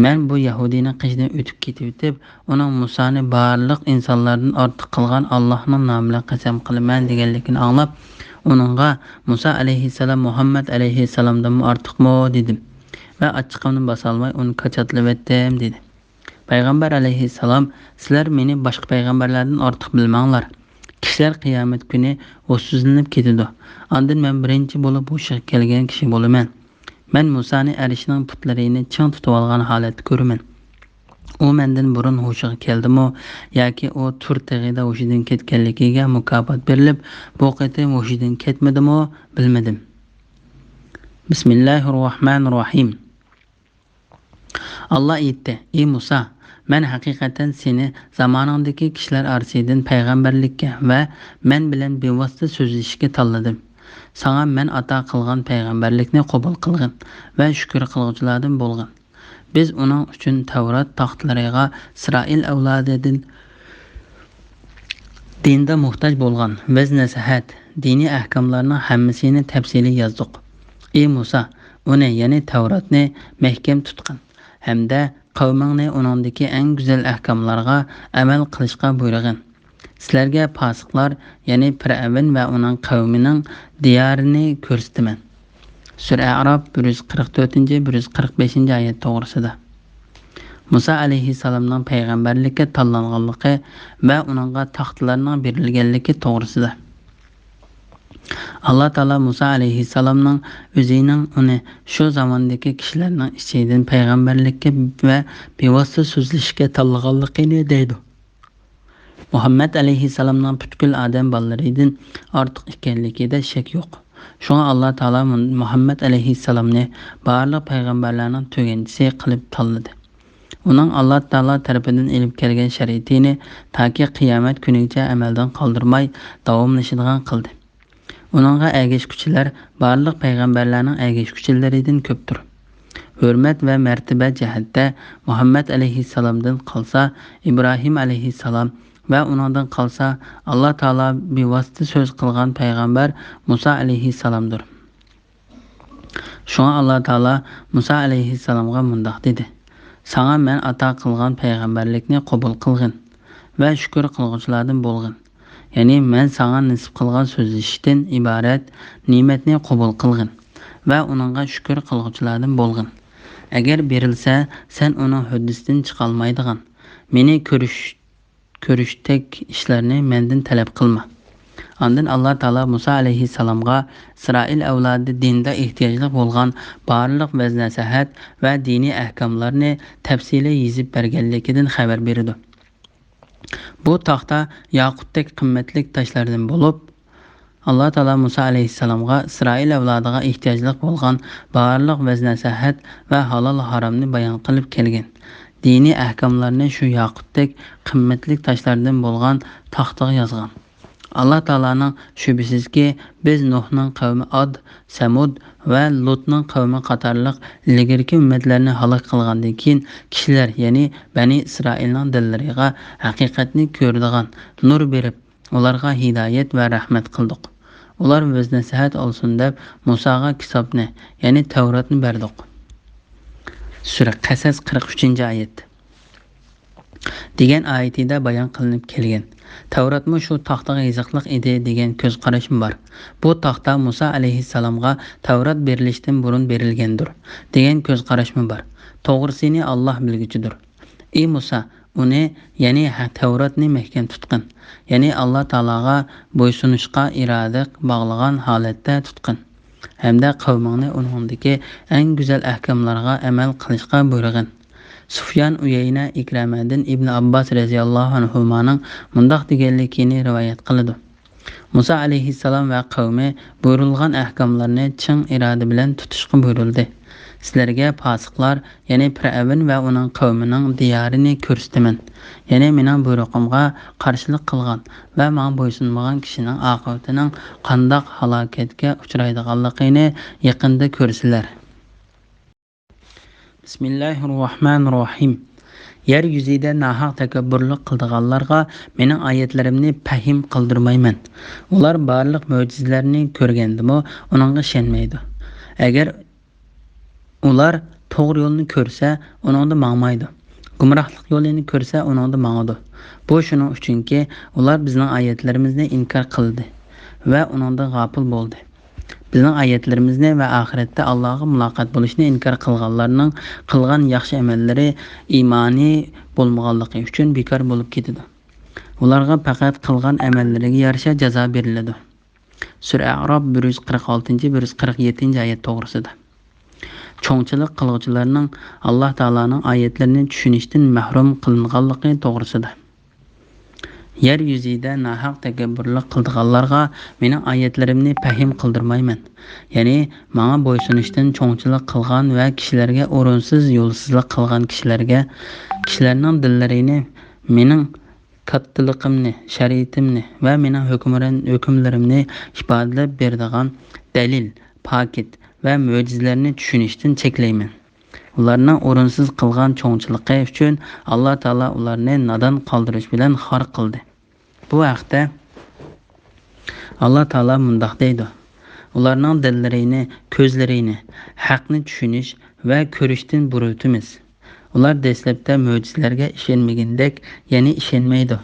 مەن بۇ يەھۇدىينىڭ قېشىدىن ئۆتۈپ كېتىۋېتىپ، ئۇنىڭ مۇسانى بارلىق ئىنسانلاردىن ئارتۇق قىلغان ئاللاھنىڭ نامى بىلەن قەسەم قىلىمەن» دېگەنلىكىنى ئاڭلاپ، ئۇنىڭغا، «مۇسا ئەلەيھىسسالام مۇھەممەد ئەلەيھىسسالامدىنمۇ ئارتۇقمۇ؟» دېدىم ۋە ئاچچىقىمنى باسالماي ئۇنى كاچاتلىۋەتتىم، دېدى. پەيغەمبەر ئەلەيھىسسالام، «سىلەر مېنى باشقا پەيغەمبەرلەردىن ئارتۇق بىلمەڭلار. كىشىلەر قىيامەت كۈنى ھوشسىزلىنىپ كېتىدۇ. ئاندىن مەن بىرىنچى بولۇپ ھوشىغا كەلگەن كىشى بولىمەن. مەن مۇسانى ئەرشنىڭ پۇتلىرىنى چىڭ تۇتۇۋالغان ھالەتتە كۆرىمەن. ئۇ مەندىن بۇرۇن ھوشىغا كەلدىمۇ ياكى ئۇ تۇر تېغىدا ھوشىدىن كەتكەنلىكىگە مۇكاپات بېرىلىپ، بۇ قېتىم ھوشىدىن كەتمىدىمۇ، بىلمىدىم.» بىسمىللاھىررەھمانىررەھىم. ئاللا ئېيتتى، «ئى مۇسا، مەن ھەقىقەتەن سېنى زامانىڭدىكى كىشىلەر ئارىسىدىن پەيغەمبەرلىككە ۋە مەن بىلەن بىۋاسىتە سۆزلىشىشكە تاللىدىم. ساڭا مەن ئاتا قىلغان پەيغەمبەرلىكنى قوبۇل قىلغىن ۋە شۈكۈر قىلغۇچىلاردىن بولغىن. بىز ئۇنىڭ ئۈچۈن تەۋرات تاختىلىرىغا ئىسرائىل ئەۋلادىدىن دىندا موھتاج بولغان ۋەز-نەسىھەت، دىنىي ئەھكاملارنىڭ ھەممىسىنى تەپسىلىي يازدۇق. ئى مۇسا، ئۇنى، يەنى تەۋراتنى مەھكەم تۇتقىن ھەمدە قەۋمىڭنى ئۇنىڭدىكى ئەڭ گۈزەل ئەھكاملارغا ئەمەل قىلىشقا بۇيرۇغىن. سىلەرگە پاسىقلار، يەنى پىرئەۋن ۋە ئۇنىڭ قەۋمىنىڭ دىيارىنى كۆرسىتىمەن.» سۈرە ئەئراپ، بىر يۈز قىرىق تۆتىنچى، بىر يۈز قىرىق بەشىنچى ئايەت توغرىسىدا. مۇسا ئەلەيھىسسالامنىڭ پەيغەمبەرلىككە تاللانغانلىقى ۋە ئۇنىڭغا تاختىلارنىڭ بېرىلگەنلىكى توغرىسىدا. ئاللا تائالا مۇسا ئەلەيھىسسالامنىڭ ئۆزىنىڭ ئۇنى شۇ زاماندىكى كىشىلەرنىڭ ئىچىدىن پەيغەمبەرلىككە ۋە بىۋاسىتە سۆزلىشىشكە تاللىغانلىقىنى دەيدۇ. مۇھەممەد ئەلەيھىسسالامنىڭ پۈتكۈل ئادەم بالىلىرىدىن ئارتۇق ئىكەنلىكىدە شەك يوق. شۇڭا ئاللا تائالا مۇن-، مۇھەممەد ئەلەيھىسسالامنى بارلىق پەيغەمبەرلەرنىڭ تۆگەنچىسى قىلىپ تاللىدى. ئۇنىڭ ئاللا تائالا تەرىپىدىن ئېلىپ كەلگەن شەرىئىتىنى تاكى قىيامەت كۈنىگىچە ئەمەلدىن قالدۇرماي داۋاملىشىدىغان قىلدى. ئۇنىڭغا ئەگەشكۈچىلەر بارلىق پەيغەمبەرلەرنىڭ ئەگەشكۈچىلىرىدىن كۆپتۇر. ھۆرمەت ۋە مەرتىبە جەھەتتە مۇھەممەد ئەلەيھىسسالامدىن قالسا، ئىبراھىم ئەلەيھىسسالام ۋە ئۇنىڭدىن قالسا، ئاللا تائالا بىۋاسىتە سۆز قىلغان پەيغەمبەر مۇسا ئەلەيھىسسالامدۇر. شۇڭا ئاللا تائالا مۇسا ئەلەيھىسسالامغا مۇنداق دېدى، ساڭا مەن ئاتا قىلغان پەيغەمبەرلىكنى قوبۇل قىلغىن ۋە شۈكۈر قىلغۇچىلاردىن بولغىن. يەنى مەن ساڭا نېسىپ قىلغان سۆزلىشىشتىن ئىبارەت نېمەتنى قوبۇل قىلغىن ۋە ئۇنىڭغا شۈكۈر قىلغۇچىلاردىن بولغىن. ئەگەر بېرىلسە، سەن ئۇنىڭ ھۆددىسىدىن چىقالمايدىغان، مېنى كۆرۈش، كۆرۈشتەك ئىشلارنى مەندىن تەلەپ قىلما. ئاندىن ئاللا تائالا مۇسا ئەلەيھىسسالامغا ئىسرائىل ئەۋلادى دىندا ئېھتىياجلىق بولغان بارلىق ۋەز-نەسىھەت ۋە دىنىي ئەھكاملارنى تەپسىلىي يېزىپ بەرگەنلىكىدىن خەۋەر بېرىدۇ. بۇ تاختا ياقۇتتەك قىممەتلىك تاشلاردىن بولۇپ، ئاللا تائالا مۇسا ئەلەيھىسسالامغا ئىسرائىل ئەۋلادىغا ئېھتىياجلىق بولغان بارلىق ۋەز-نەسىھەت ۋە ھالال-ھارامنى بايان قىلىپ كەلگەن دىنىي ئەھكاملارنى شۇ ياقۇتتەك قىممەتلىك تاشلاردىن بولغان تاختىغا يازغان. ئاللا تائالانىڭ، شۈبھىسىزكى، بىز نۇھنىڭ قەۋمى ئاد، سەمۇد ۋە لۇتنىڭ قەۋمى قاتارلىق ئىلگىرىكى ئۈممەتلەرنى ھالاك قىلغاندىن كېيىن، كىشىلەر، يەنى بەنى ئىسرائىلنىڭ دىللىرىغا ھەقىقەتنى كۆرىدىغان نۇر بېرىپ، ئۇلارغا ھىدايەت ۋە رەھمەت قىلدۇق. ئۇلار ۋەز-نەسىھەت ئالسۇن دەپ، مۇساغا كىتابنى، يەنى تەۋراتنى بەردۇق. سۈرە قەسەس، قىرىق ئۈچىنچى ئايەت. دېگەن ئايىتىدە بايان قىلىنىپ كەلگەن. تەۋراتمۇ شۇ تاختىغا يېزىقلىق ئىدى دېگەن كۆز قاراشمۇ بار. بۇ تاختا مۇسا ئەلەيھىسسالامغا تەۋرات بېرىلىشتىن بۇرۇن بېرىلگەندۇر دېگەن كۆز قاراشمۇ بار. توغرىسىنى ئاللا بىلگۈچىدۇر. ئى مۇسا، ئۇنى، يەنى ھە-، تەۋراتنى مەھكەم تۇتقىن. يەنى ئاللا تائالاغا بويسۇنۇشقا ئىرادە باغلىغان ھالەتتە تۇتقىن. ھەمدە قەۋمىڭنى ئۇنىڭدىكى ئەڭ گۈزەل ئەھكاملارغا ئەمەل قىلىشقا بۇيرۇغىن. سۇفيان ئۇيەينە ئىكرەمەدىن ئىبن ئابباس رەزىياللاھۇ ئەنھۇمانىڭ مۇنداق دېگەنلىكىنى رىۋايەت قىلىدۇ. مۇسا ئەلەيھىسسالام ۋە قەۋمى بۇيرۇلغان ئەھكاملارنى چىڭ ئىرادە بىلەن تۇتۇشقا بۇيرۇلدى. سىلەرگە پاسىقلار، يەنى پىرئەۋن ۋە ئۇنىڭ قەۋمىنىڭ دىيارىنى كۆرسىتىمەن. يەنى مېنىڭ بۇيرۇقۇمغا قارشىلىق قىلغان ۋە ماڭا بويسۇنمىغان كىشىنىڭ ئاقىۋىتىنىڭ قانداق ھالاكەتكە ئۇچرايدىغانلىقىنى يېقىندا كۆرىسىلەر. بىسمىللاھىررەھمانىررەھىم. يەر يۈزىدە ناھەق تەكەببۇرلۇق قىلىدىغانلارغا مېنىڭ ئايەتلىرىمنى پەھىم قىلدۇرمايمەن. ئۇلار بارلىق مۆجىزىلەرنى كۆرگەندىمۇ ئۇنىڭغا ئىشەنمەيدۇ. ئەگەر ئۇلار توغرا يولنى كۆرسە، ئۇنىڭدا ماڭمايدۇ. گۇمراھلىق يولىنى كۆرسە، ئۇنىڭدا ماڭىدۇ. بۇ شۇنىڭ ئۈچۈنكى، ئۇلار بىزنىڭ ئايەتلىرىمىزنى ئىنكار قىلدى ۋە ئۇنىڭدىن غاپىل بولدى. بىزنىڭ ئايەتلىرىمىزنى ۋە ئاخىرەتتە ئاللاغا مۇلاقات بولۇشنى ئىنكار قىلغانلارنىڭ قىلغان ياخشى ئەمەللىرى ئىمانى بولمىغانلىقى ئۈچۈن بىكار بولۇپ كېتىدۇ. ئۇلارغا پەقەت قىلغان ئەمەللىرىگە يارىشا جازا بېرىلىدۇ. سۈرە ئەئراپ بىر يۈز قىرىق ئالتىنچى، بىر يۈز قىرىق يەتتىنچى ئايەت توغرىسىدا. چوڭچىلىق قىلغۇچىلارنىڭ ئاللا تائالانىڭ ئايەتلىرىنى چۈشىنىشتىن مەھرۇم قىلىنغانلىقى توغرىسىدا. يەر يۈزىدە ناھەق تەكەببۇرلۇق قىلىدىغانلارغا مېنىڭ ئايەتلىرىمنى پەھىم قىلدۇرمايمەن. يەنى ماڭا بويسۇنۇشتىن چوڭچىلىق قىلغان ۋە كىشىلەرگە ئورۇنسىز يولسىزلىق قىلغان كىشىلەرگە، كىشىلەرنىڭ دىللىرىنى مېنىڭ كاتتىلىقىمنى، شەرىئىتىمنى ۋە مېنىڭ ھۆكۈمران-، ھۆكۈملىرىمنى ئىپادىلەپ بېرىدىغان دەلىل، پاكىت ۋە مۆجىزىلەرنى چۈشىنىشتىن چەكلەيمەن. ئۇلارنىڭ ئورۇنسىز قىلغان چوڭچىلىقى ئۈچۈن ئاللا تائالا ئۇلارنى نادان قالدۇرۇش بىلەن خار قىلدى. بۇ ھەقتە ئاللا تائالا مۇنداق دەيدۇ: ئۇلارنىڭ دىللىرىنى، كۆزلىرىنى ھەقنى چۈشىنىش ۋە كۆرۈشتىن بۇرۇۋېتىمىز. ئۇلار دەسلەپتە مۆجىزىلەرگە ئىشەنمىگەندەك، يەنە ئىشەنمەيدۇ.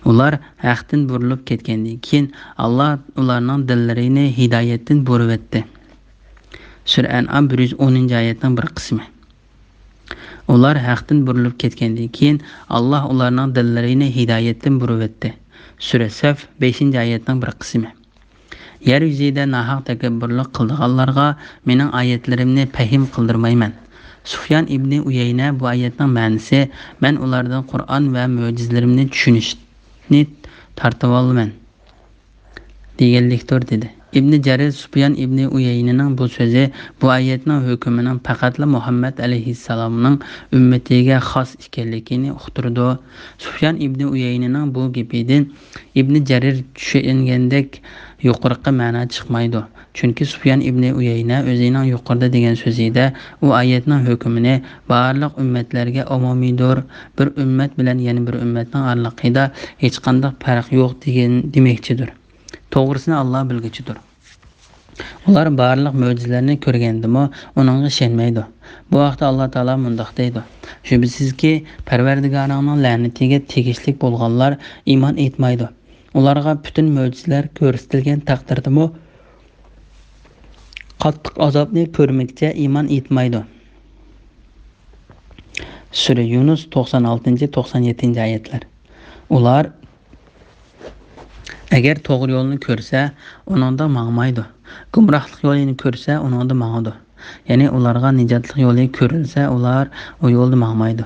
ئۇلار ھەقتىن بۇرۇلۇپ كەتكەندىن كېيىن، ئاللا ئۇلارنىڭ دىللىرىنى ھىدايەتتىن بۇرۇۋەتتى. سۈرە ئەنئام بىر يۈز ئونىنچى ئايەتنىڭ بىر قىسمى. ئۇلار ھەقتىن بۇرۇلۇپ كەتكەندىن كېيىن، ئاللا ئۇلارنىڭ دىللىرىنى ھىدايەتتىن بۇرۇۋەتتى. سۈرە سەف، بەشىنچى ئايەتنىڭ بىر قىسمى. يەر يۈزىدە ناھەق تەكەببۇرلۇق قىلىدىغانلارغا مېنىڭ ئايەتلىرىمنى پەھىم قىلدۇرمايمەن. سۇفيان ئىبنى ئۇيەينە بۇ ئايەتنىڭ مەنىسى، مەن ئۇلاردىن قۇرئان ۋە مۆجىزىلىرىمنى چۈشىنىشنى تارتىۋالىمەن، دېگەنلىكتۇر، دېدى. ئىبنى جەرىر سۇفيان ئىبنى ئۇيەينىنىڭ بۇ سۆزى بۇ ئايەتنىڭ ھۆكمىنىڭ پەقەتلا مۇھەممەد ئەلەيھىسسالامنىڭ ئۈممىتىگە خاس ئىكەنلىكىنى ئۇقتۇرىدۇ. سۇفيان ئىبنى ئۇيەينىنىڭ بۇ گېپىدىن ئىبنى جەرىر چۈشەنگەندەك يۇقىرىقى مەنا چىقمايدۇ. چۈنكى سۇفيان ئىبنى ئۇيەينە ئۆزىنىڭ يۇقىرىدا دېگەن سۆزىدە ئۇ ئايەتنىڭ ھۆكمىنى بارلىق ئۈممەتلەرگە ئومۇمىيدۇر، بىر ئۈممەت بىلەن يەنە بىر ئۈممەتنىڭ ئارىلىقىدا ھېچقانداق پەرق يوق دېگەن دېمەكچىدۇر. توغرىسىنى ئاللا بىلگۈچىدۇر. ئۇلار بارلىق مۆجىزىلەرنى كۆرگەندىمۇ ئۇنىڭغا ئىشەنمەيدۇ. بۇ ھەقتە ئاللا تائالا مۇنداق دەيدۇ: شۈبھىسىزكى، پەرۋەردىگارىڭنىڭ لەنىتىگە تېگىشلىك بولغانلار ئىمان ئېيتمايدۇ. ئۇلارغا پۈتۈن مۆجىزىلەر كۆرسىتىلگەن تەقدىردىمۇ قاتتىق ئازابنى كۆرمىگىچە ئىمان ئېيتمايدۇ. سۈرە يۇنۇس، توقسان ئالتىنچى، توقسان يەتتىنچى ئايەتلەر. ئۇلار ئەگەر توغرا يولنى كۆرسە، ئۇنىڭدا ماڭمايدۇ. گۇمراھلىق يولىنى كۆرسە، ئۇنىڭدا ماڭىدۇ. يەنى ئۇلارغا نىجاتلىق يولى كۆرۈلسە، ئۇلار ئۇ يولدا ماڭمايدۇ.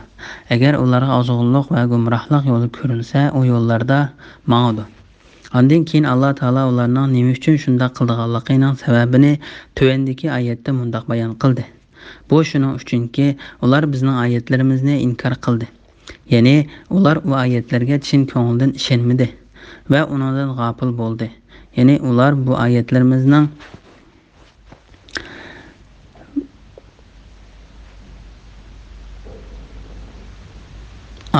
ئەگەر ئۇلارغا ئازغۇنلۇق ۋە گۇمراھلىق يولى كۆرۈلسە، ئۇ يوللاردا ماڭىدۇ. ئاندىن كېيىن ئاللا تائالا ئۇلارنىڭ نېمە ئۈچۈن شۇنداق قىلىدىغانلىقىنىڭ سەۋەبىنى تۆۋەندىكى ئايەتتە مۇنداق بايان قىلدى: بۇ شۇنىڭ ئۈچۈنكى، ئۇلار بىزنىڭ ئايەتلىرىمىزنى ئىنكار قىلدى. يەنى ئۇلار ئۇ ئايەتلەرگە چىن كۆڭلىدىن ئىشەنمىدى ۋە ئۇنىڭدىن غاپىل بولدى. يەنى ئۇلار بۇ ئايەتلىرىمىزنىڭ،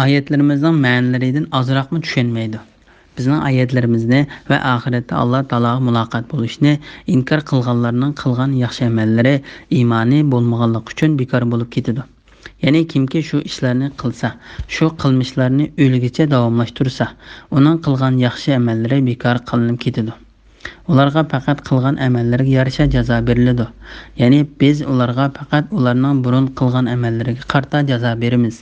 ئايەتلىرىمىزنىڭ مەنىلىرىدىن ئازراقمۇ چۈشەنمەيدۇ. بىزنىڭ ئايەتلىرىمىزنى ۋە ئاخىرەتتە ئاللا تائالاغا مۇلاقات بولۇشنى ئىنكار قىلغانلارنىڭ قىلغان ياخشى ئەمەللىرى ئىمانى بولمىغانلىقى ئۈچۈن بىكار بولۇپ كېتىدۇ. يەنى كىمكى شۇ ئىشلارنى قىلسا، شۇ قىلمىشلارنى ئۆلگىچە داۋاملاشتۇرسا، ئۇنىڭ قىلغان ياخشى ئەمەللىرى بىكار قىلىنىپ كېتىدۇ. ئۇلارغا پەقەت قىلغان ئەمەللىرىگە يارىشا جازا بېرىلىدۇ. يەنى بىز ئۇلارغا پەقەت ئۇلارنىڭ بۇرۇن قىلغان ئەمەللىرىگە قارىتا جازا بېرىمىز.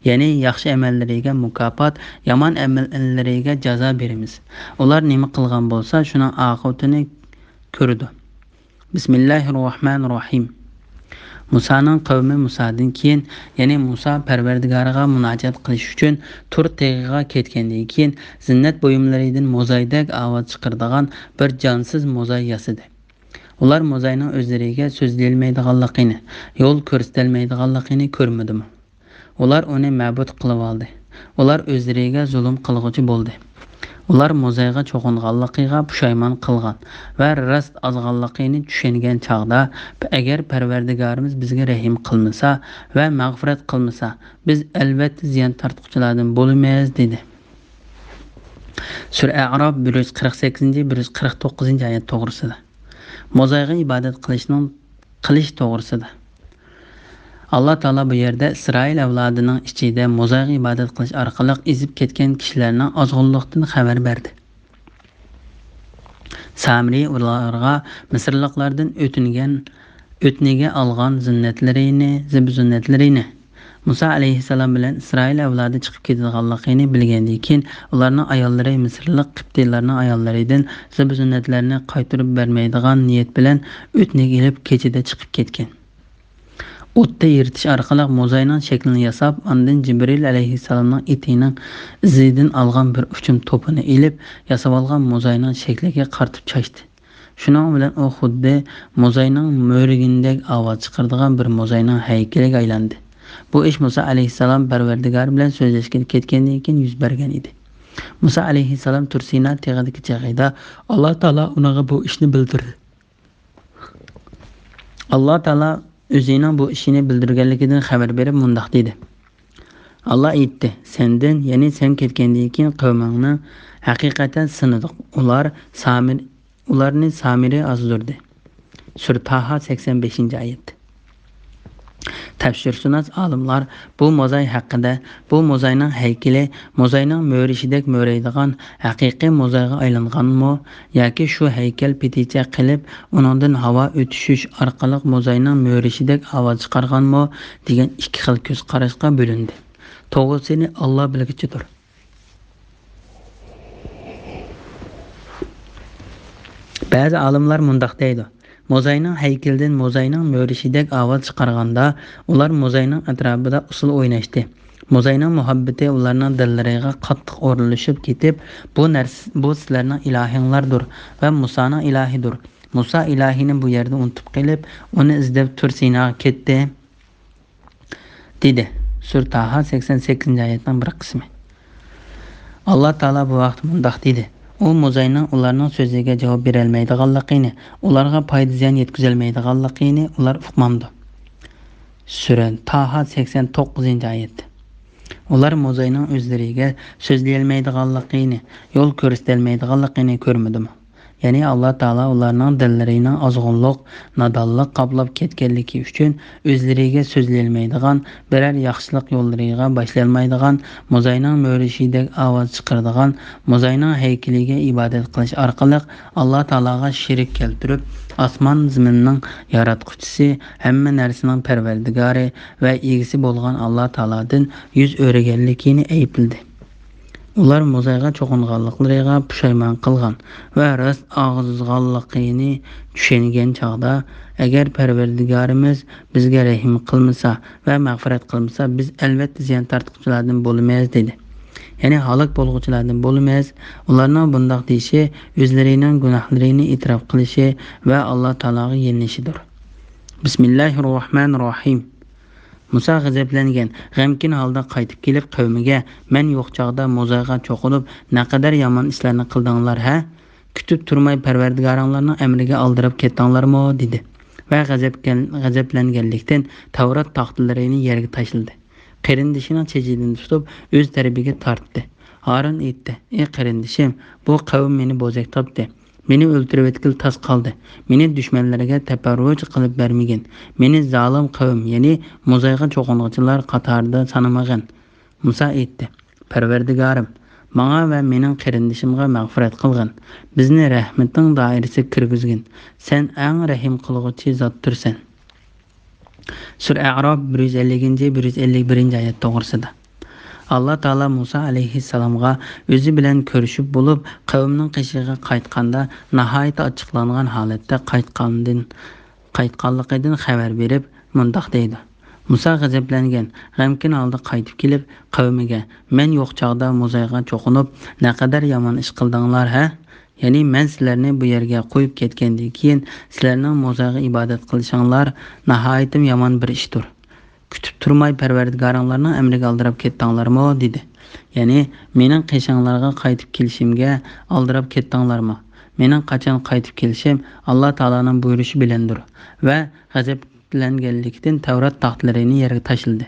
يەنى ياخشى ئەمەللىرىگە مۇكاپات، يامان ئەمەللىرىگە جازا بېرىمىز. ئۇلار نېمە قىلغان بولسا، شۇنىڭ ئاقىۋىتىنى كۆرىدۇ. بىسمىللاھىررەھمانىررەھىم. مۇسانىڭ قەۋمى مۇسادىن كېيىن، يەنى مۇسا پەرۋەردىگارىغا مۇناجات قىلىش ئۈچۈن تۇر تېغىغا كەتكەندىن كېيىن، زىننەت بۇيۇملىرىدىن موزايدەك ئاۋاز چىقىرىدىغان بىر جانسىز موزاي ياسىدى. ئۇلار موزاينىڭ ئۆزلىرىگە سۆزلىيەلمەيدىغانلىقىنى، يول كۆرسىتەلمەيدىغانلىقىنى كۆرمىدىمۇ؟ ئۇلار ئۇنى مەبۇد قىلىۋالدى. ئۇلار ئۆزلىرىگە زۇلۇم قىلغۇچى بولدى. ئۇلار موزايغا چوقۇنغانلىقىغا پۇشايمان قىلغان ۋە راست ئازغانلىقىنى چۈشەنگەن چاغدا، ئەگەر پەرۋەردىگارىمىز بىزگە رەھىم قىلمىسا ۋە مەغپىرەت قىلمىسا، بىز ئەلۋەتتە زىيان تارتقۇچىلاردىن بولىمىز، دېدى. سۈرە ئەئراف بىر يۈز قىرىق سەككىزىنچى، بىر يۈز قىرىق توققۇزىنچى ئايەت توغرىسىدا. موزايغا ئىبادەت قىلىشنىڭ، قىلىش توغرىسىدا. ئاللا تائالا بۇ يەردە ئىسرائىل ئەۋلادىنىڭ ئىچىدە موزايغا ئىبادەت قىلىش ئارقىلىق ئېزىپ كەتكەن كىشىلەرنىڭ ئازغۇنلۇقتىن خەۋەر بەردى. سامرى ئۇلارغا مىسىرلىقلاردىن ئۆتۈنگەن، ئۆتنىگە ئالغان زىننەتلىرىنى، زىبۇ زىننەتلىرىنى، مۇسا ئەلەيھىسسالام بىلەن ئىسرائىل ئەۋلادى چىقىپ كېتىدىغانلىقىنى بىلگەندىن كېيىن، ئۇلارنىڭ ئاياللىرى مىسىرلىق قىپتىيلارنىڭ ئاياللىرىدىن زىبۇ زىننەتلەرنى قايتۇرۇپ بەرمەيدىغان نىيەت بىلەن ئۆتنىگە ئېلىپ كېچىدە چىقىپ كەتكەن. ئوتتا ئېرىتىش ئارقىلىق موزاينىڭ شەكلىنى ياساپ، ئاندىن جىبرىل ئەلەيھىسسالامنىڭ ئېتىنىڭ ئىزىدىن ئالغان بىر ئۇچۇم توپىنى ئېلىپ، ياسىۋالغان موزاينىڭ شەكلىگە قارىتىپ چاچتى. شۇنىڭ بىلەن ئۇ خۇددى موزاينىڭ مۆرىگىنىدەك ئاۋاز چىقىرىدىغان بىر موزاينىڭ ھەيكىلىگە ئايلاندى. بۇ ئىش مۇسا ئەلەيھىسسالام پەرۋەردىگارى بىلەن سۆزلەشكىلى كەتكەندىن كېيىن يۈز بەرگەن ئىدى. مۇسا ئەلەيھىسسالام تۇر سىنا تېغىدىكى چېغىدا ئاللا تائالا ئۇنىڭغا بۇ ئىشنى بىلدۈردى. ئاللا تائالا ئۆزىنىڭ بۇ ئىشىنى بىلدۈرگەنلىكىدىن خەۋەر بېرىپ مۇنداق دېدى: ئاللا ئېيتتى، سەندىن، يەنى سەن كەتكەندىن كېيىن قەۋمىڭنى ھەقىقەتەن سىنىدۇق. ئۇلار سامىر-، ئۇلارنى سامىرى ئازدۇردى. سۈرە تاھا، سەكسەن بەشىنچى ئايەت. تەپسىرشۇناس ئالىملار بۇ موزاي ھەققىدە، بۇ موزاينىڭ ھەيكىلى موزاينىڭ مۆرىشىدەك مۆرەيدىغان ھەقىقىي موزايغا ئايلانغانمۇ ياكى شۇ ھەيكەل پېتىچە قېلىپ، ئۇنىڭدىن ھاۋا ئۆتۈشۈش ئارقىلىق موزاينىڭ مۆرىشىدەك ئاۋاز چىقارغانمۇ دېگەن ئىككى خىل كۆز قاراشقا بۆلۈندى. توغرىسىنى ئاللا بىلگۈچىدۇر. بەزى ئالىملار مۇنداق دەيدۇ: موزاينىڭ ھەيكىلىدىن موزاينىڭ مۆرىشىدەك ئاۋاز چىقارغاندا، ئۇلار موزاينىڭ ئەتراپىدا ئۇسسۇل ئويناشتى. موزاينىڭ مۇھەببىتى ئۇلارنىڭ دىللىرىغا قاتتىق ئورۇنلىشىپ كېتىپ، بۇ نەرس-، بۇ سىلەرنىڭ ئىلاھىڭلاردۇر ۋە مۇسانىڭ ئىلاھىدۇر. مۇسا ئىلاھىنى بۇ يەردە ئۇنتۇپ قېلىپ، ئۇنى ئىزدەپ تۇر سىناغا كەتتى، دېدى. سۈرە تاھا، سەكسەن سەككىزىنچى ئايەتنىڭ بىر قىسمى. ئاللا تائالا بۇ ھەقتە مۇنداق دېدى: ئۇ موزاينىڭ ئۇلارنىڭ سۆزىگە جاۋاب بېرەلمەيدىغانلىقىنى، ئۇلارغا پايدا-زىيان يەتكۈزەلمەيدىغانلىقىنى ئۇلار ئۇقمامدۇ؟ سۈرە تاھا، سەكسەن توققۇزىنچى ئايەت. ئۇلار موزاينىڭ ئۆزلىرىگە سۆزلىيەلمەيدىغانلىقىنى، يول كۆرسىتەلمەيدىغانلىقىنى كۆرمىدىمۇ؟ يەنى ئاللا تائالا ئۇلارنىڭ دىللىرىنىڭ ئازغۇنلۇق، نادانلىق قاپلاپ كەتكەنلىكى ئۈچۈن، ئۆزلىرىگە سۆزلىيەلمەيدىغان، بىرەر ياخشىلىق يوللىرىغا باشلىيالمايدىغان، موزاينىڭ مۆرىشىدەك ئاۋاز چىقىرىدىغان، موزاينىڭ ھەيكىلىگە ئىبادەت قىلىش ئارقىلىق ئاللا تائالاغا شېرىك كەلتۈرۈپ، ئاسمان زېمىننىڭ ياراتقۇچىسى، ھەممە نەرسىنىڭ پەرۋەردىگارى ۋە ئىگىسى بولغان ئاللا تائالادىن يۈز ئۆرۈگەنلىكىنى ئەيىبلىدى. ئۇلار موزايغا چوقۇنغانلىقلىرىغا پۇشايمان قىلغان ۋە راست ئاغزىغانلىقىنى چۈشەنگەن چاغدا، ئەگەر پەرۋەردىگارىمىز بىزگە رەھىم قىلمىسا ۋە مەغپىرەت قىلمىسا، بىز ئەلۋەتتە زىيان تارتقۇچىلاردىن بولىمىز، دېدى. يەنى ھالاك بولغۇچىلاردىن بولىمىز. ئۇلارنىڭ بۇنداق دېيىشى ئۆزلىرىنىڭ گۇناھلىرىنى ئېتىراپ قىلىشى ۋە ئاللا تائالاغا يېلىنىشىدۇر. بىسمىللاھىررەھمانىررەھىم. مۇسا غەزەپلەنگەن، غەمكىن ھالدا قايتىپ كېلىپ قەۋمىگە، مەن يوق چاغدا موزايغا چوقۇنۇپ، نەقەدەر يامان ئىشلارنى قىلدىڭلار ھە؟ كۈتۈپ تۇرماي پەرۋەردىگارىڭلارنىڭ ئەمرىگە ئالدىراپ كەتتىڭلارمۇ؟ دېدى ۋە غەزەپكەن-، غەزەپلەنگەنلىكتىن تەۋرات تاختىلىرىنى يەرگە تاشلىدى. قېرىندىشىنىڭ چېچىدىن تۇتۇپ، ئۆز تەرىپىگە تارتتى. ھارۇن ئېيتتى: ئى قېرىندىشىم، بۇ قەۋم مېنى بوزەك تاپتى. مېنى ئۆلتۈرۈۋەتكىلى تاس قالدى. مېنى دۈشمەنلەرگە تەپەررۇچ قىلىپ بەرمىگىن. مېنى زالىم قەۋم، يەنى موزايغا چوقۇنغۇچىلار قاتارىدا سانىمىغىن. مۇسا ئېيتتى: پەرۋەردىگارىم، ماڭا ۋە مېنىڭ قېرىندىشىمغا مەغپىرەت قىلغىن. بىزنى رەھمىتىڭ دائىرىسىگە كىرگۈزگىن. سەن ئەڭ رەھىم قىلغۇچى زاتتۇرسەن. سۈرە ئەئراف بىر يۈز ئەللىكىنچى، بىر يۈز ئەللىك بىرىنچى ئايەت توغرىسىدا. ئاللا تائالا مۇسا ئەلەيھىسسالامغا ئۆزى بىلەن كۆرۈشۈپ بولۇپ، قەۋمىنىڭ قېشىغا قايتقاندا ناھايىتى ئاچچىقلانغان ھالەتتە قايتقاندىن، قايتقانلىقىدىن خەۋەر بېرىپ، مۇنداق دەيدۇ: مۇسا غەزەپلەنگەن، غەمكىن ھالدا قايتىپ كېلىپ، قەۋمىگە، مەن يوق چاغدا موزايغا چوقۇنۇپ، نەقەدەر يامان ئىش قىلدىڭلار ھە؟ يەنى مەن سىلەرنى بۇ يەرگە قويۇپ كەتكەندىن كېيىن، سىلەرنىڭ موزايغا ئىبادەت قىلىشىڭلار ناھايىتىم يامان بىر ئىشتۇر. كۈتۈپ تۇرماي پەرۋەردىگارىڭلارنىڭ ئەمرىگە ئالدىراپ كەتتىڭلارمۇ؟ دېدى. يەنى، مېنىڭ قېشىڭلارغا قايتىپ كېلىشىمگە ئالدىراپ كەتتىڭلارمۇ؟ مېنىڭ قاچان قايتىپ كېلىشىم ئاللا تائالانىڭ بۇيرۇشى بىلەندۇر ۋە غەزەپلەنگەنلىكتىن تەۋرات تاختىلىرىنى يەرگە تاشلىدى.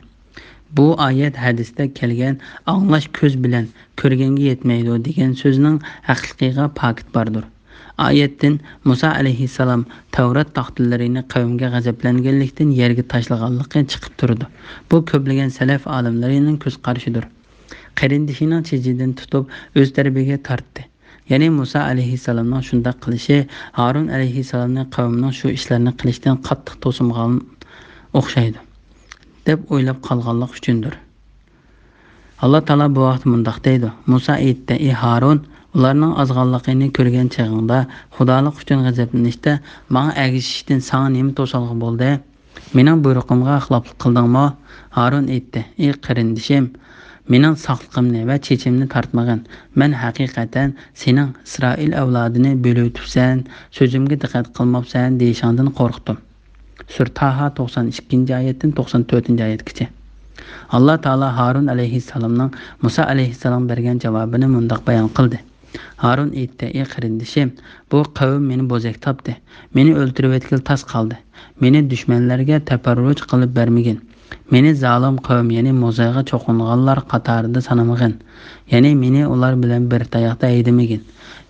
بۇ ئايەت ھەدىستە كەلگەن «ئاڭلاش كۆز بىلەن، كۆرگەنگە يەتمەيدۇ» دېگەن سۆزنىڭ ھەقلىقىگە پاكىت باردۇر. ئايەتتىن مۇسا ئەلەيھىسسالام تەۋرات تاختىلىرىنى قەۋمگە غەزەپلەنگەنلىكتىن يەرگە تاشلىغانلىقى چىقىپ تۇرىدۇ. بۇ كۆپلىگەن سەلەف ئالىملىرىنىڭ كۆز قارىشىدۇر. قېرىندىشىنىڭ چېچىدىن تۇتۇپ ئۆز تەرىپىگە تارتتى. يەنى مۇسا ئەلەيھىسسالامنىڭ شۇنداق قىلىشى ھارۇن ئەلەيھىسسالامنى قەۋمىنىڭ شۇ ئىشلارنى قىلىشتىن قاتتىق توسۇنغان ئوخشايدۇ، دەپ ئويلاپ قالغانلىق ئۈچۈندۇر. ئاللا تائالا بۇ ھەقتە مۇنداق دەيدۇ: مۇسا ئېيتتى: ئى ھارۇن، ئۇلارنىڭ ئازغانلىقىنى كۆرگەن چېغىڭدا، خۇدالىق ئۈچۈن غەزەپلىنىشتە ماڭا ئەگىشىشتىن ساڭا نېمە توسالغۇ بولدى؟ مېنىڭ بۇيرۇقۇمغا خىلاپلىق قىلدىڭمۇ؟ ھارۇن ئېيتتى: ئى قېرىندىشىم، مېنىڭ ساقلىقىمنى ۋە چېچىمنى تارتمىغىن. مەن ھەقىقەتەن سېنىڭ ئىسرائىل ئەۋلادىنى بۆلۈۋېتىپسەن، سۆزۈمگە دىققەت قىلماپسەن دېيىشىڭدىن قورقتۇم. سۈرە تاھا توقسان ئىككىنچى ئايەتتىن توقسان تۆتىنچى ئايەتكىچە. ئاللا تائالا ھارۇن ئەلەيھىسسالامنىڭ مۇسا ئەلەيھىسسالامغا بەرگەن جاۋابىنى مۇنداق بايان قىلدى: ھارۇن ئېيتتى: ئى قېرىندىشىم، بۇ قەۋم مېنى بوزەك تاپتى. مېنى ئۆلتۈرۈۋەتكىلى تاس قالدى. مېنى دۈشمەنلەرگە تەپەررۇچ قىلىپ بەرمىگىن. مېنى زالىم قەۋم، يەنى موزايغا چوقۇنغانلار قاتارىدا سانىمىغىن. يەنى مېنى ئۇلار بىلەن بىر تاياقتا ھەيدىمىگىن.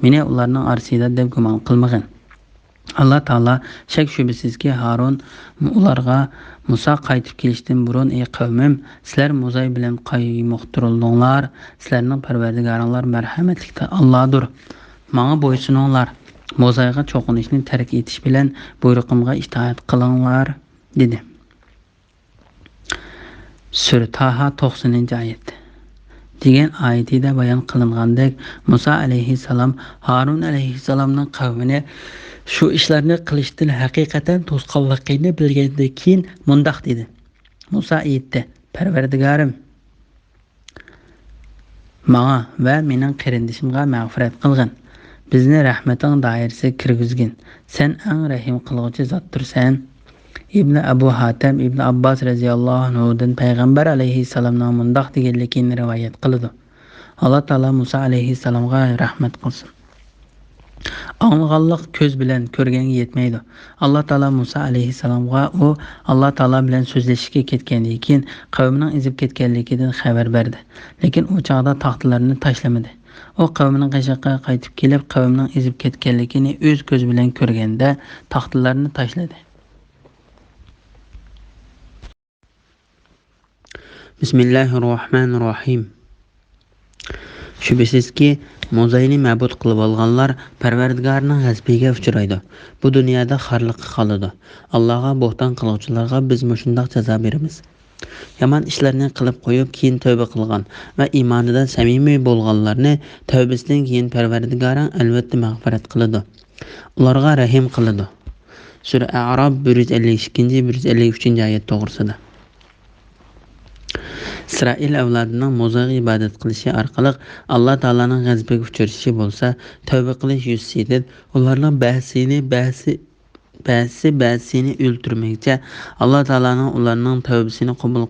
مېنى ئۇلارنىڭ ئارىسىدا دەپ گۇمان قىلمىغىن. ئاللا تائالا شەك-شۈبھىسىزكى، ھارۇن ئۇلارغا مۇسا قايتىپ كېلىشتىن بۇرۇن: ئى قەۋمىم، سىلەر موزاي بىلەن قايمۇقتۇرۇلدۇڭلار، سىلەرنىڭ پەرۋەردىگارىڭلار مەرھەمەتلىك ئاللادۇر. ماڭا بويسۇنۇڭلار، موزايغا چوقۇنۇشنى تەرك ئېتىش بىلەن بۇيرۇقۇمغا ئىتائەت قىلىڭلار، دېدى. سۈرە تاھا توقسىنىنچى ئايەت. دېگەن ئايىتىدە بايان قىلىنغاندەك، مۇسا ئەلەيھىسسالام ھارۇن ئەلەيھىسسالامنىڭ قەۋمىنى شۇ ئىشلارنى قىلىشتىن ھەقىقەتەن توسقانلىقىنى بىلگەندىن كېيىن مۇنداق دېدى: مۇسا ئېيتتى: پەرۋەردىگارىم، ماڭا ۋە مېنىڭ قېرىندىشىمغا مەغپىرەت قىلغىن. بىزنى رەھمىتىڭ دائىرىسىگە كىرگۈزگىن. سەن ئەڭ رەھىم قىلغۇچى زاتتۇرسەن. ئىبنى ئەبۇ ھاتەم ئىبنى ئابباس رەزىياللاھۇ ئەنھۇدىن پەيغەمبەر ئەلەيھىسسالامنىڭ مۇنداق دېگەنلىكىنى رىۋايەت قىلىدۇ: ئاللا تائالا مۇسا ئەلەيھىسسالامغا رەھمەت قىلسۇن. ئاڭلىغانلىق كۆز بىلەن، كۆرگەنگە يەتمەيدۇ. ئاللا تائالا مۇسا ئەلەيھىسسالامغا ئۇ ئاللا تائالا بىلەن سۆزلىشىشكە كەتكەندىن كېيىن قەۋمىنىڭ ئېزىپ كەتكەنلىكىدىن خەۋەر بەردى. لېكىن ئۇ چاغدا تاختىلىرىنى تاشلىمىدى. ئۇ قەۋمىنىڭ قېشىغا قايتىپ كېلىپ، قەۋمىنىڭ ئېزىپ كەتكەنلىكىنى ئۆز كۆزى بىلەن كۆرگەندە، تاختىلارنى تاشلىدى. بىسمىللاھىررەھمانىررەھىم. شۈبھىسىزكى، موزاينى مەبۇد قىلىۋالغانلار پەرۋەردىگارنىڭ غەزىپىگە ئۇچرايدۇ. بۇ دۇنيادا خارلىققا قالىدۇ. ئاللاغا بوھتان قىلغۇچىلارغا بىز مۇشۇنداق جازا بېرىمىز. يامان ئىشلارنى قىلىپ قويۇپ، كېيىن تەۋبە قىلغان ۋە ئىمانىدا سەمىمىي بولغانلارنى تەۋبىسىدىن كېيىن پەرۋەردىگارىڭ ئەلۋەتتە مەغپىرەت قىلىدۇ. ئۇلارغا رەھىم قىلىدۇ. سۈرە ئەئراپ بىر يۈز ئەللىك ئىككىنچى، بىر يۈز ئەللىك ئۈچىنچى ئايەت توغرىسىدا. ئىسرائىل ئەۋلادىنىڭ موزايغا ئىبادەت قىلىشى ئارقىلىق ئاللا تائالانىڭ غەزىپىگە ئۇچرىشى بولسا، تەۋبە قىلىش يۈزىسىدىن ئۇلارنىڭ بەزىسىنى، بەزىسى، بەزىسى بەزىسىنى ئۆلتۈرمىگۈچە، ئاللا تائالانىڭ ئۇلارنىڭ تەۋبىسىنى قوبۇل،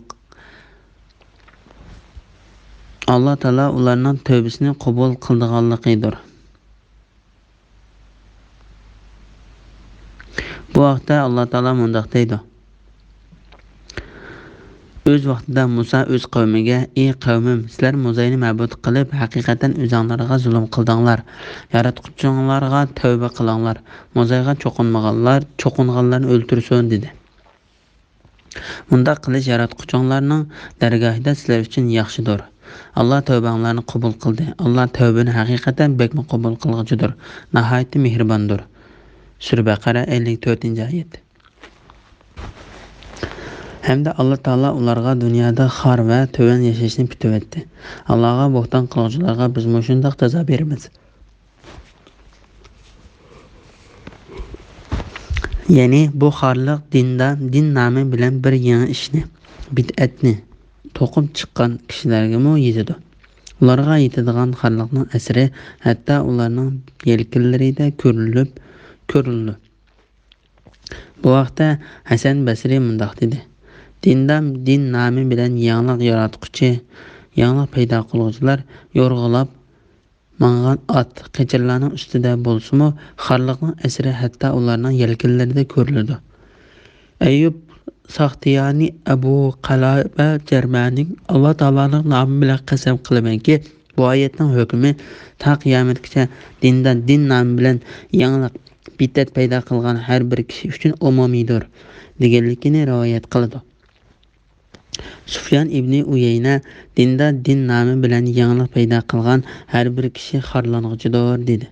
ئاللا تائالا ئۇلارنىڭ تەۋبىسىنى قوبۇل قىلىدىغانلىقىدۇر. بۇ ھەقتە ئاللا تائالا مۇنداق دەيدۇ: ئۆز ۋاقتىدا مۇسا ئۆز قەۋمىگە: ئى قەۋمىم، سىلەر موزاينى مەبۇد قىلىپ، ھەقىقەتەن ئۆزۈڭلارغا زۇلۇم قىلدىڭلار. ياراتقۇچىڭلارغا تەۋبە قىلىڭلار. موزايغا چوقۇنمىغانلار، چوقۇنغانلارنى ئۆلتۈرسۇن، دېدى. مۇنداق قىلىش ياراتقۇچىڭلارنىڭ دەرگاھىدا سىلەر ئۈچۈن ياخشىدۇر. ئاللا تەۋبەڭلارنى قوبۇل قىلدى. ئاللا تەۋبىنى ھەقىقەتەن بەكمۇ قوبۇل قىلغۇچىدۇر، ناھايىتى مېھرىباندۇر. سۈرە بەقەرە، ئەللىك تۆتىنچى ئايەت. ھەمدە ئاللا تائالا ئۇلارغا دۇنيادا خار ۋە تۆۋەن ياشاشنى پۈتۈۋەتتى. ئاللاغا بوھتان قىلغۇچىلارغا بىز مۇشۇنداق جازا بېرىمىز. يەنى بۇ خارلىق دىندا، دىن نامى بىلەن بىر يېڭى ئىشنى، بىدئەتنى توقۇپ چىققان كىشىلەرگىمۇ يېتىدۇ. ئۇلارغا يېتىدىغان خارلىقنىڭ ئەسىرى ھەتتا ئۇلارنىڭ يەلكىنلىرىدە كۆرۈلۈپ، كۆرۈلىدۇ. بۇ ھەقتە ھەسەن بەسرى مۇنداق دېدى: دىندا، دىن نامى بىلەن يېڭىلىق ياراتقۇچى، يېڭىلىق پەيدا قىلغۇچىلار يورغىلاپ ماڭغان ئات قېچىرلارنىڭ ئۈستىدە بولسىمۇ، خارلىقنىڭ ئەسىرى ھەتتا ئۇلارنىڭ يەلكىنلىرىدە كۆرۈلىدۇ. ئەييۇب ساختىيانى ئەبۇ قەلەبە جەرمەنىڭ «ئاللا تائالانىڭ نامى بىلەن قەسەم قىلىمەنكى، بۇ ئايەتنىڭ ھۆكمى تا قىيامەتكىچە دىندا، دىن نامى بىلەن يېڭىلىق، بىدئەت پەيدا قىلغان ھەر بىر كىشى ئۈچۈن ئومۇمىيدۇر» دېگەنلىكىنى رىۋايەت قىلىدۇ. سۇفيان ئىبنى ئۇيەينە: دىندا، دىن نامى بىلەن يېڭىلىق پەيدا قىلغان ھەر بىر كىشى خارلانغۇچىدۇر، دېدى.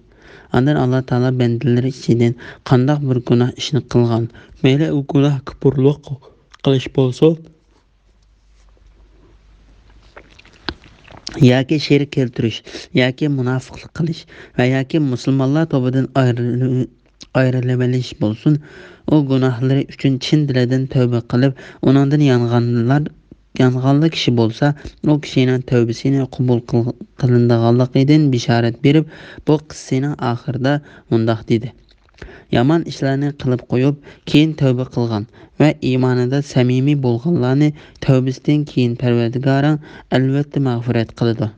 ئاندىن ئاللا تائالا بەندىلىرى ئىچىدىن قانداق بىر گۇناھ ئىشنى قىلغان، مەيلى ئۇ گۇناھ كۇپۇرلۇق قىلىش بولسۇن، ياكى شېرىك كەلتۈرۈش، ياكى مۇناپىقلىق قىلىش ۋە ياكى مۇسۇلمانلار توپىدىن ئايرىلىۋېلىش بولسۇن، ئۇ گۇناھلىرى ئۈچۈن چىن دىلىدىن تەۋبە قىلىپ، ئۇنىڭدىن يانغانلار، يانغانلا كىشى بولسا، ئۇ كىشىنىڭ تەۋبىسىنى قوبۇل قىل-، قىلىنىدىغانلىقىدىن بېشارەت بېرىپ، بۇ قىسسىنىڭ ئاخىرىدا مۇنداق دېدى: يامان ئىشلارنى قىلىپ قويۇپ، كېيىن تەۋبە قىلغان ۋە ئىمانىدا سەمىمىي بولغانلارنى تەۋبىسىدىن كېيىن پەرۋەردىگارىڭ ئەلۋەتتە مەغپىرەت قىلىدۇ،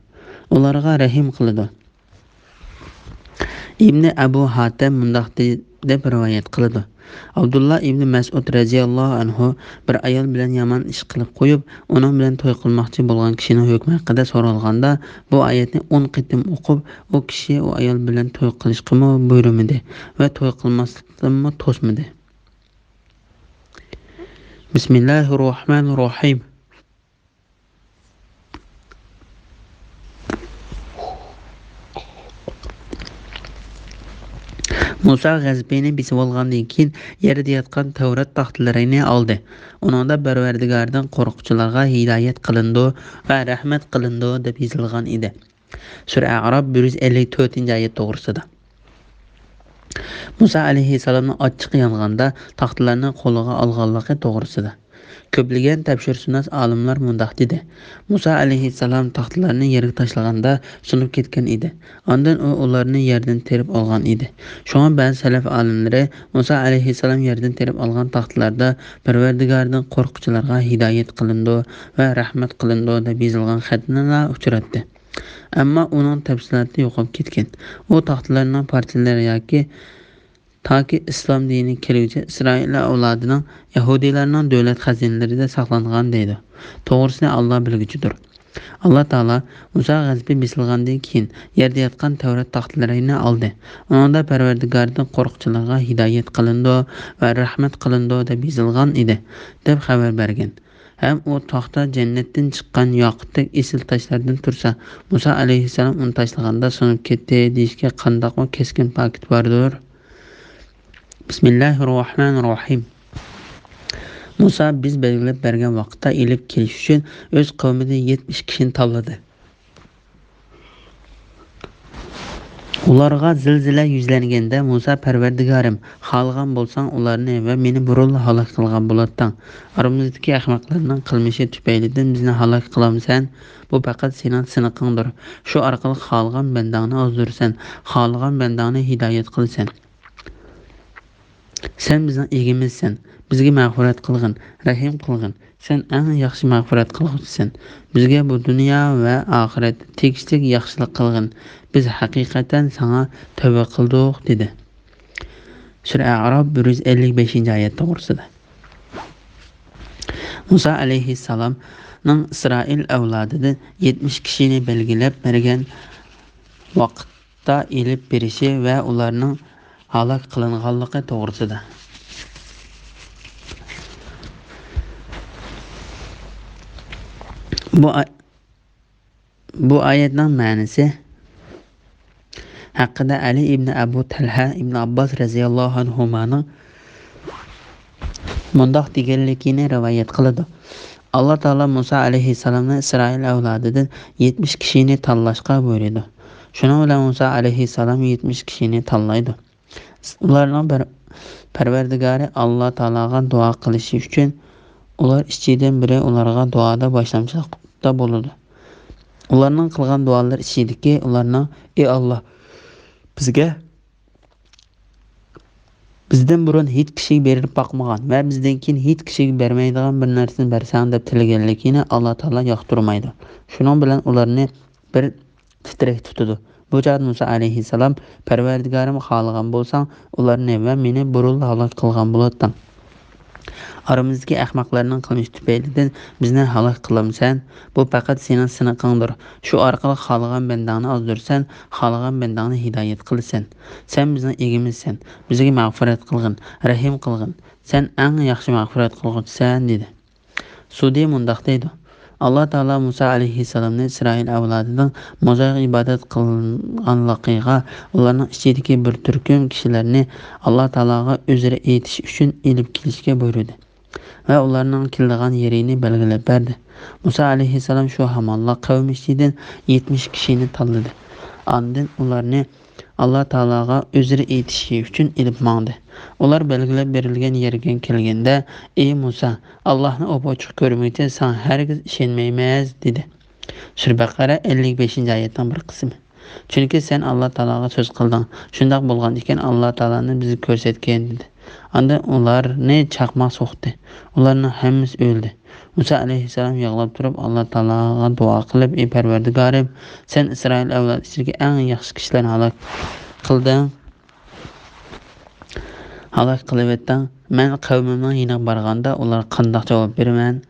ئۇلارغا رەھىم قىلىدۇ. ئىبنى ئەبۇ ھاتەم مۇنداق دې-، دەپ رىۋايەت قىلىدۇ: ئابدۇللا ئىبنى مەسئۇد رەزىياللاھۇ ئەنھۇ بىر ئايال بىلەن يامان ئىش قىلىپ قويۇپ، ئۇنىڭ بىلەن توي قىلماقچى بولغان كىشىنىڭ ھۆكمى ھەققىدە سورالغاندا، بۇ ئايەتنى ئون قېتىم ئوقۇپ، ئۇ كىشى ئۇ ئايال بىلەن توي قىلىشقىمۇ بۇيرۇمىدى ۋە توي قىلماسلىقتىنمۇ توسمىدى. بىسمىللاھىررەھمانىررەھىم. مۇسا غەزىپىنى بېسىۋالغاندىن كېيىن، يەردە ياتقان تەۋرات تاختىلىرىنى ئالدى. ئۇنىڭدا «پەرۋەردىگاردىن قورققۇچىلارغا ھىدايەت قىلىنىدۇ ۋە رەھمەت قىلىنىدۇ» دەپ يېزىلغان ئىدى. سۈرە ئەئراپ، بىر يۈز ئەللىك تۆتىنچى ئايەت توغرىسىدا. مۇسا ئەلەيھىسسالامنىڭ ئاچچىقى يانغاندا تاختىلارنى قولىغا ئالغانلىقى توغرىسىدا. كۆپلىگەن تەپسىرشۇناس ئالىملار مۇنداق دېدى: مۇسا ئەلەيھىسسالام تاختىلارنى يەرگە تاشلىغاندا سۇنۇپ كەتكەن ئىدى. ئاندىن ئۇ ئۇلارنى يەردىن تېرىپ ئالغان ئىدى. شۇڭا بەزى سەلەف ئالىملىرى مۇسا ئەلەيھىسسالام يەردىن تېرىپ ئالغان تاختىلاردا «پەرۋەردىگاردىن قورققۇچىلارغا ھىدايەت قىلىنىدۇ ۋە رەھمەت قىلىنىدۇ» دەپ يېزىلغان خەتنىلا ئۇچراتتى. ئەمما ئۇنىڭ تەپسىلاتى يوقاپ كەتكەن. ئۇ تاختىلارنىڭ پارچىلىرى ياكى تاكى ئىسلام دىنى كەلگۈچە ئىسرائىل ئەۋلادىنىڭ، يەھۇدىيلارنىڭ دۆلەت خەزىنىلىرىدە ساقلانغان دەيدۇ. توغرىسىنى ئاللا بىلگۈچىدۇر. ئاللا تائالا مۇسا غەزىپى بېسىلغاندىن كېيىن يەردە ياتقان تەۋرات تاختىلىرىنى ئالدى. ئۇنىڭدا «پەرۋەردىگاردىن قورققۇچىلارغا ھىدايەت قىلىنىدۇ ۋە رەھمەت قىلىنىدۇ» دەپ يېزىلغان ئىدى، دەپ خەۋەر بەرگەن. ھەم ئۇ تاختا جەننەتتىن چىققان ياقۇتتەك ئېسىل تاشلاردىن تۇرسا، مۇسا ئەلەيھىسسالام ئۇنى تاشلىغاندا سۇنۇپ كەتتى دېيىشكە قانداقمۇ كەسكىن پاكىت باردۇر؟ بىسمىللاھىررەھمانىررەھىم. مۇسا بىز بەلگىلەپ بەرگەن ۋاقىتتا ئېلىپ كېلىش ئۈچۈن ئۆز قەۋمىدىن يەتمىش كىشىنى تاللىدى. ئۇلارغا زىلزىلە يۈزلەنگەندە مۇسا: «پەرۋەردىگارىم، خالىغان بولساڭ ئۇلارنى ۋە مېنى بۇرۇنلا ھالاك قىلغان بولاتتىڭ. ئارىمىزدىكى ئەخمەقلەرنىڭ قىلمىشى تۈپەيلىدىن بىزنى ھالاك قىلامسەن؟ بۇ پەقەت سېنىڭ سىنىقىڭدۇر. شۇ ئارقىلىق خالىغان بەندەڭنى ئازدۇرىسەن، خالىغان بەندەڭنى ھىدايەت قىلىسەن. سەن بىزنىڭ ئىگىمىزسەن، بىزگە مەغپىرەت قىلغىن، رەھىم قىلغىن. سەن ئەڭ ياخشى مەغپىرەت قىلغۇچىسەن. بىزگە بۇ دۇنيا ۋە ئاخىرەتتە تېگىشلىك ياخشىلىق قىلغىن. بىز ھەقىقەتەن ساڭا تەۋبە قىلدۇق» دېدى. سۈرە ئەئراپ، بىر يۈز ئەللىك بەشىنچى ئايەت توغرىسىدا. مۇسا ئەلەيھىسسالامنىڭ ئىسرائىل ئەۋلادىدىن يەتمىش كىشىنى بەلگىلەپ بەرگەن ۋاقىتتا ئېلىپ بېرىشى ۋە ئۇلارنىڭ ھالاك قىلىنغانلىقى توغرىسىدا. بۇ ئا-، بۇ ئايەتنىڭ مەنىسى ھەققىدە ئەلى ئىبنى ئەبۇ تەلھە ئىبنى ئابباس رەزىياللاھۇ ئەنھۇمانىڭ مۇنداق دېگەنلىكىنى رىۋايەت قىلىدۇ. ئاللا تائالا مۇسا ئەلەيھىسسالامنى ئىسرائىل ئەۋلادىدىن يەتمىش كىشىنى تاللاشقا بۇيرۇيدۇ. شۇنىڭ بىلەن مۇسا ئەلەيھىسسالام يەتمىش كىشىنى تاللايدۇ. ئۇلارنىڭ پەر-، پەرۋەردىگارى ئاللا تائالاغا دۇئا قىلىشى ئۈچۈن، ئۇلار ئىچىدىن بىرى ئۇلارغا دۇئادا باشلامچىلىقتا بولىدۇ. ئۇلارنىڭ قىلغان دۇئالىرى ئىچىدىكى ئۇلارنىڭ، ئى ئاللا، بىزگە بىزدىن بۇرۇن ھېچ كىشىگە بېرىلىپ باقمىغان ۋە بىزدىن كېيىن ھېچ كىشىگە بەرمەيدىغان بىر نەرسىنى بەرسەڭ دەپ تىلىگەنلىكىنى ئاللا تائالا ياقتۇرمايدۇ. شۇنىڭ بىلەن ئۇلارنى بىر تىترەك تۇتىدۇ. بۇ چاغدا مۇسا ئەلەيھىسسالام، پەرۋەردىگارىم خالىغان بولساڭ، ئۇلارنى ۋە مېنى بۇرۇنلا ھالاك قىلغان بولاتتىڭ. ئارىمىزدىكى ئەخمەقلەرنىڭ قىلمىشى تۈپەيلىدىن بىزنى ھالاك قىلامسەن؟ بۇ پەقەت سېنىڭ سىنىقىڭدۇر. شۇ ئارقىلىق خالىغان بەندەڭنى ئازدۇرىسەن، خالىغان بەندەڭنى ھىدايەت قىلىسەن. سەن بىزنىڭ ئىگىمىزسەن. بىزگە مەغپىرەت قىلغىن، رەھىم قىلغىن. سەن ئەڭ ياخشى مەغپىرەت قىلغۇچىسەن، دېدى. سۇدى مۇنداق دەيدۇ، ئاللا تائالا مۇسا ئەلەيھىسسالامنى ئىسرائىل ئەۋلادىنىڭ موزايغا ئىبادەت قىلغانلىقىغا، ئۇلارنىڭ ئىچىدىكى بىر تۈركۈم كىشىلەرنى ئاللا تائالاغا ئۆزرە ئېيتىش ئۈچۈن ئېلىپ كېلىشكە بۇيرۇدى ۋە ئۇلارنىڭ كېلىدىغان يېرىنى بەلگىلەپ بەردى. مۇسا ئەلەيھىسسالام شۇ ھامانلا قەۋمى ئىچىدىن يەتمىش كىشىنى تاللىدى. ئاندىن ئۇلارنى ئاللا تائالاغا ئۆزرە ئېيتىشى ئۈچۈن ئېلىپ ماڭدى. ئۇلار بەلگىلەپ بېرىلگەن يەرگە كەلگەندە، ئى مۇسا، ئاللانى ئوپئوچۇق كۆرمىگۈچە ساڭا ھەرگىز ئىشەنمەيمىز، دېدى. سۈرە بەقەرە، ئەللىك بەشىنچى ئايەتنىڭ بىر قىسمى. چۈنكى سەن ئاللا تائالاغا سۆز قىلدىڭ. شۇنداق بولغان ئىكەن، ئاللا تائالانى بىزگە كۆرسەتكىن، دېدى. ئاندىن ئۇلارنى چاقماق سوقتى. ئۇلارنىڭ ھەممىسى ئۆلدى. مۇسا ئەلەيھىسسالام يىغلاپ تۇرۇپ، ئاللا تائالاغا دۇئا قىلىپ، ئى پەرۋەردىگارىم، سەن ئىسرائىل ئەۋلادى ئىچىدىكى ئەڭ ياخشى كىشىلەرنى ھالاك قىلدىڭ، ھالاك قىلىۋەتتىڭ. مەن قەۋمىمنىڭ يېنىغا بارغاندا، ئۇلارغا قانداق جاۋاب بېرىمەن؟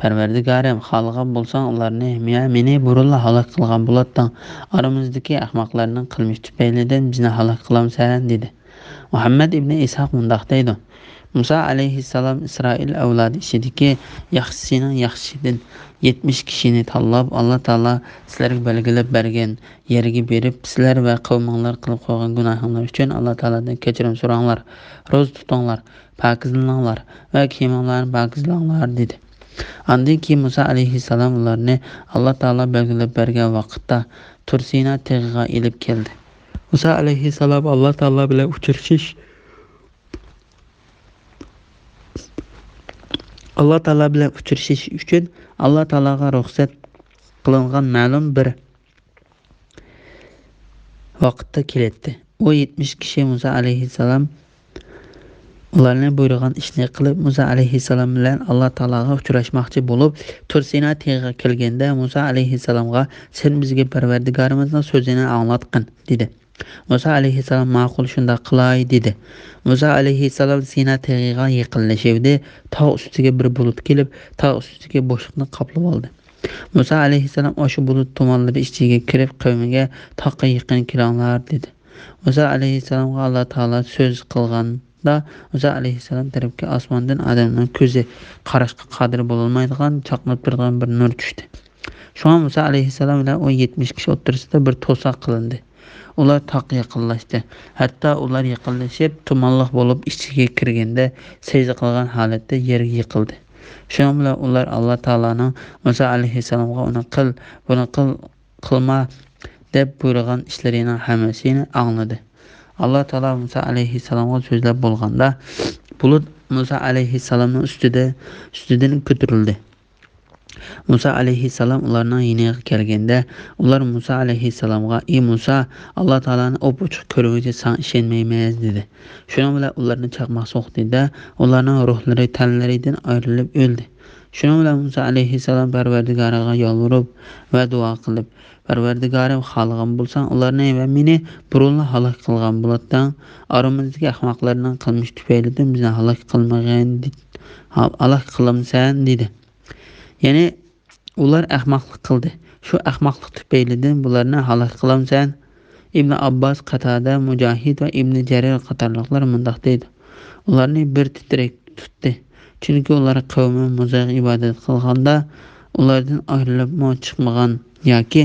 پەرۋەردىگارىم، خالىغان بولساڭ، ئۇلارنى ۋە مېنى بۇرۇنلا ھالاك قىلغان بولاتتىڭ. ئارىمىزدىكى ئەخمەقلەرنىڭ قىلمىشى تۈپەيلىدىن بىزنى ھالاك قىلامسەن؟ دېدى. مۇھەممەد ئىبنى ئىسھاق مۇنداق دەيدۇ، مۇسا ئەلەيھىسسالام ئىسرائىل ئەۋلادى ئىچىدىكى ياخشىسىنىڭ ياخشىسىدىن يەتمىش كىشىنى تاللاپ، ئاللا تائالا سىلەرگە بەلگىلەپ بەرگەن يەرگە بېرىپ، سىلەر ۋە قەۋمىڭلار قىلىپ قويغان گۇناھىڭلار ئۈچۈن ئاللا تائالادىن كەچۈرۈم سوراڭلار، روزا تۇتۇڭلار، پاكىزلىنىڭلار ۋە كىيىمىڭلارنى پاكىزلاڭلار، دېدى. ئاندىن كېيىن مۇسا ئەلەيھىسسالام ئۇلارنى ئاللا تائالا بەلگىلەپ بەرگەن ۋاقىتتا تۇرسىنا تېغىغا ئېلىپ كەلدى. مۇسا ئەلەيھىسسالام ئاللا تائالا بىلەن ئۇچرىشىش، ئاللا تائالا بىلەن ئۇچرىشىش ئۈچۈن ئاللا تائالاغا رۇخسەت قىلىنغان مەلۇم بىر ۋاقىتتا كېلەتتى. ئۇ يەتمىش كىشى مۇسا ئەلەيھىسسالام ئۇلارنى بۇيرۇغان ئىشنى قىلىپ، مۇسا ئەلەيھىسسالام بىلەن ئاللا تائالاغا ئۇچراشماقچى بولۇپ، تۇرسىنا تېغىغا كەلگەندە، مۇسا ئەلەيھىسسالامغا، سەن بىزگە پەرۋەردىگارىمىزنىڭ سۆزىنى ئاڭلاتقىن، دېدى. مۇسا ئەلەيھىسسالام، ماقۇل، شۇنداق قىلاي، دېدى. مۇسا ئەلەيھىسسالام سىنا تېغىغا يېقىنلىشىۋىدى، تاغ ئۈستىگە بىر بۇلۇت كېلىپ، تاغ ئۈستىدىكى بوشلۇقنى قاپلىۋالدى. مۇسا ئەلەيھىسسالام ئاشۇ بۇلۇت تۇمانلىرى ئىچىگە كىرىپ، قەۋمىگە تاغقا يېقىن كېلىڭلار، دېدى. مۇسا ئەلەيھىسسالامغا ئاللا تائالا سۆز قىلغاندا، مۇسا ئەلەيھىسسالام تەرەپكە ئاسماندىن ئادەمنىڭ كۆزى قاراشقا قادىر بولالمايدىغان، چاقناپ تۇرىدىغان بىر نۇر چۈشتى. شۇڭا مۇسا ئەلەيھىسسالام بىلەن ئۇ يەتمىش كىشى ئوتتۇرىسىدا بىر توساق قىلىندى. ئۇلار تاغقا يېقىنلاشتى. ھەتتا ئۇلار يېقىنلىشىپ، تۇمانلىق بولۇپ ئىچىگە كىرگەندە، سەجدە قىلغان ھالەتتە يەرگە يىقىلدى. شۇنىڭ بىلەن ئۇلار ئاللا تائالانىڭ مۇسا ئەلەيھىسسالامغا ئۇنى قىل، بۇنى قىل، قىلما دەپ بۇيرۇغان ئىشلىرىنىڭ ھەممىسىنى ئاڭلىدى. ئاللا تائالا مۇسا ئەلەيھىسسالامغا سۆزلەپ بولغاندا، بۇلۇت مۇسا ئەلەيھىسسالامنىڭ ئۈستىدە، ئۈستىدىن كۆتۈرۈلدى. مۇسا ئەلەيھىسسالام ئۇلارنىڭ يېنىغا كەلگەندە، ئۇلار مۇسا ئەلەيھىسسالامغا، ئى مۇسا، ئاللا تائالانى ئوپئوچۇق كۆرمىگۈچە ساڭا ئىشەنمەيمىز، دېدى. شۇنىڭ بىلەن ئۇلارنى چاقماق سوقتى-دە، ئۇلارنىڭ روھلىرى تەنلىرىدىن ئايرىلىپ ئۆلدى. شۇنىڭ بىلەن مۇسا ئەلەيھىسسالام پەرۋەردىگارىغا يالۋۇرۇپ ۋە دۇئا قىلىپ، پەرۋەردىگارىم، خالىغان بولساڭ، ئۇلارنى ۋە مېنى بۇرۇنلا ھالاك قىلغان بولاتتىڭ. ئارىمىزدىكى ئەخمەقلەرنىڭ قىلمىشى تۈپەيلىدىن بىزنى ھالاك قىلمىغىن، ھالاك قىلامسەن؟ دېدى. يەنى ئۇلار ئەخمەقلىق قىلدى. شۇ ئەخمەقلىق تۈپەيلىدىن بۇلارنى ھالاك قىلامسەن؟ ئىبنى ئابباس، قاتادە، مۇجاھىد ۋە ئىبنى جەرىر قاتارلىقلار مۇنداق دەيدۇ، ئۇلارنى بىر تىترەك تۇتتى. چۈنكى ئۇلار قەۋمى مۇزايغا ئىبادەت قىلغاندا، ئۇلاردىن ئايرىلىپمۇ چىقمىغان ياكى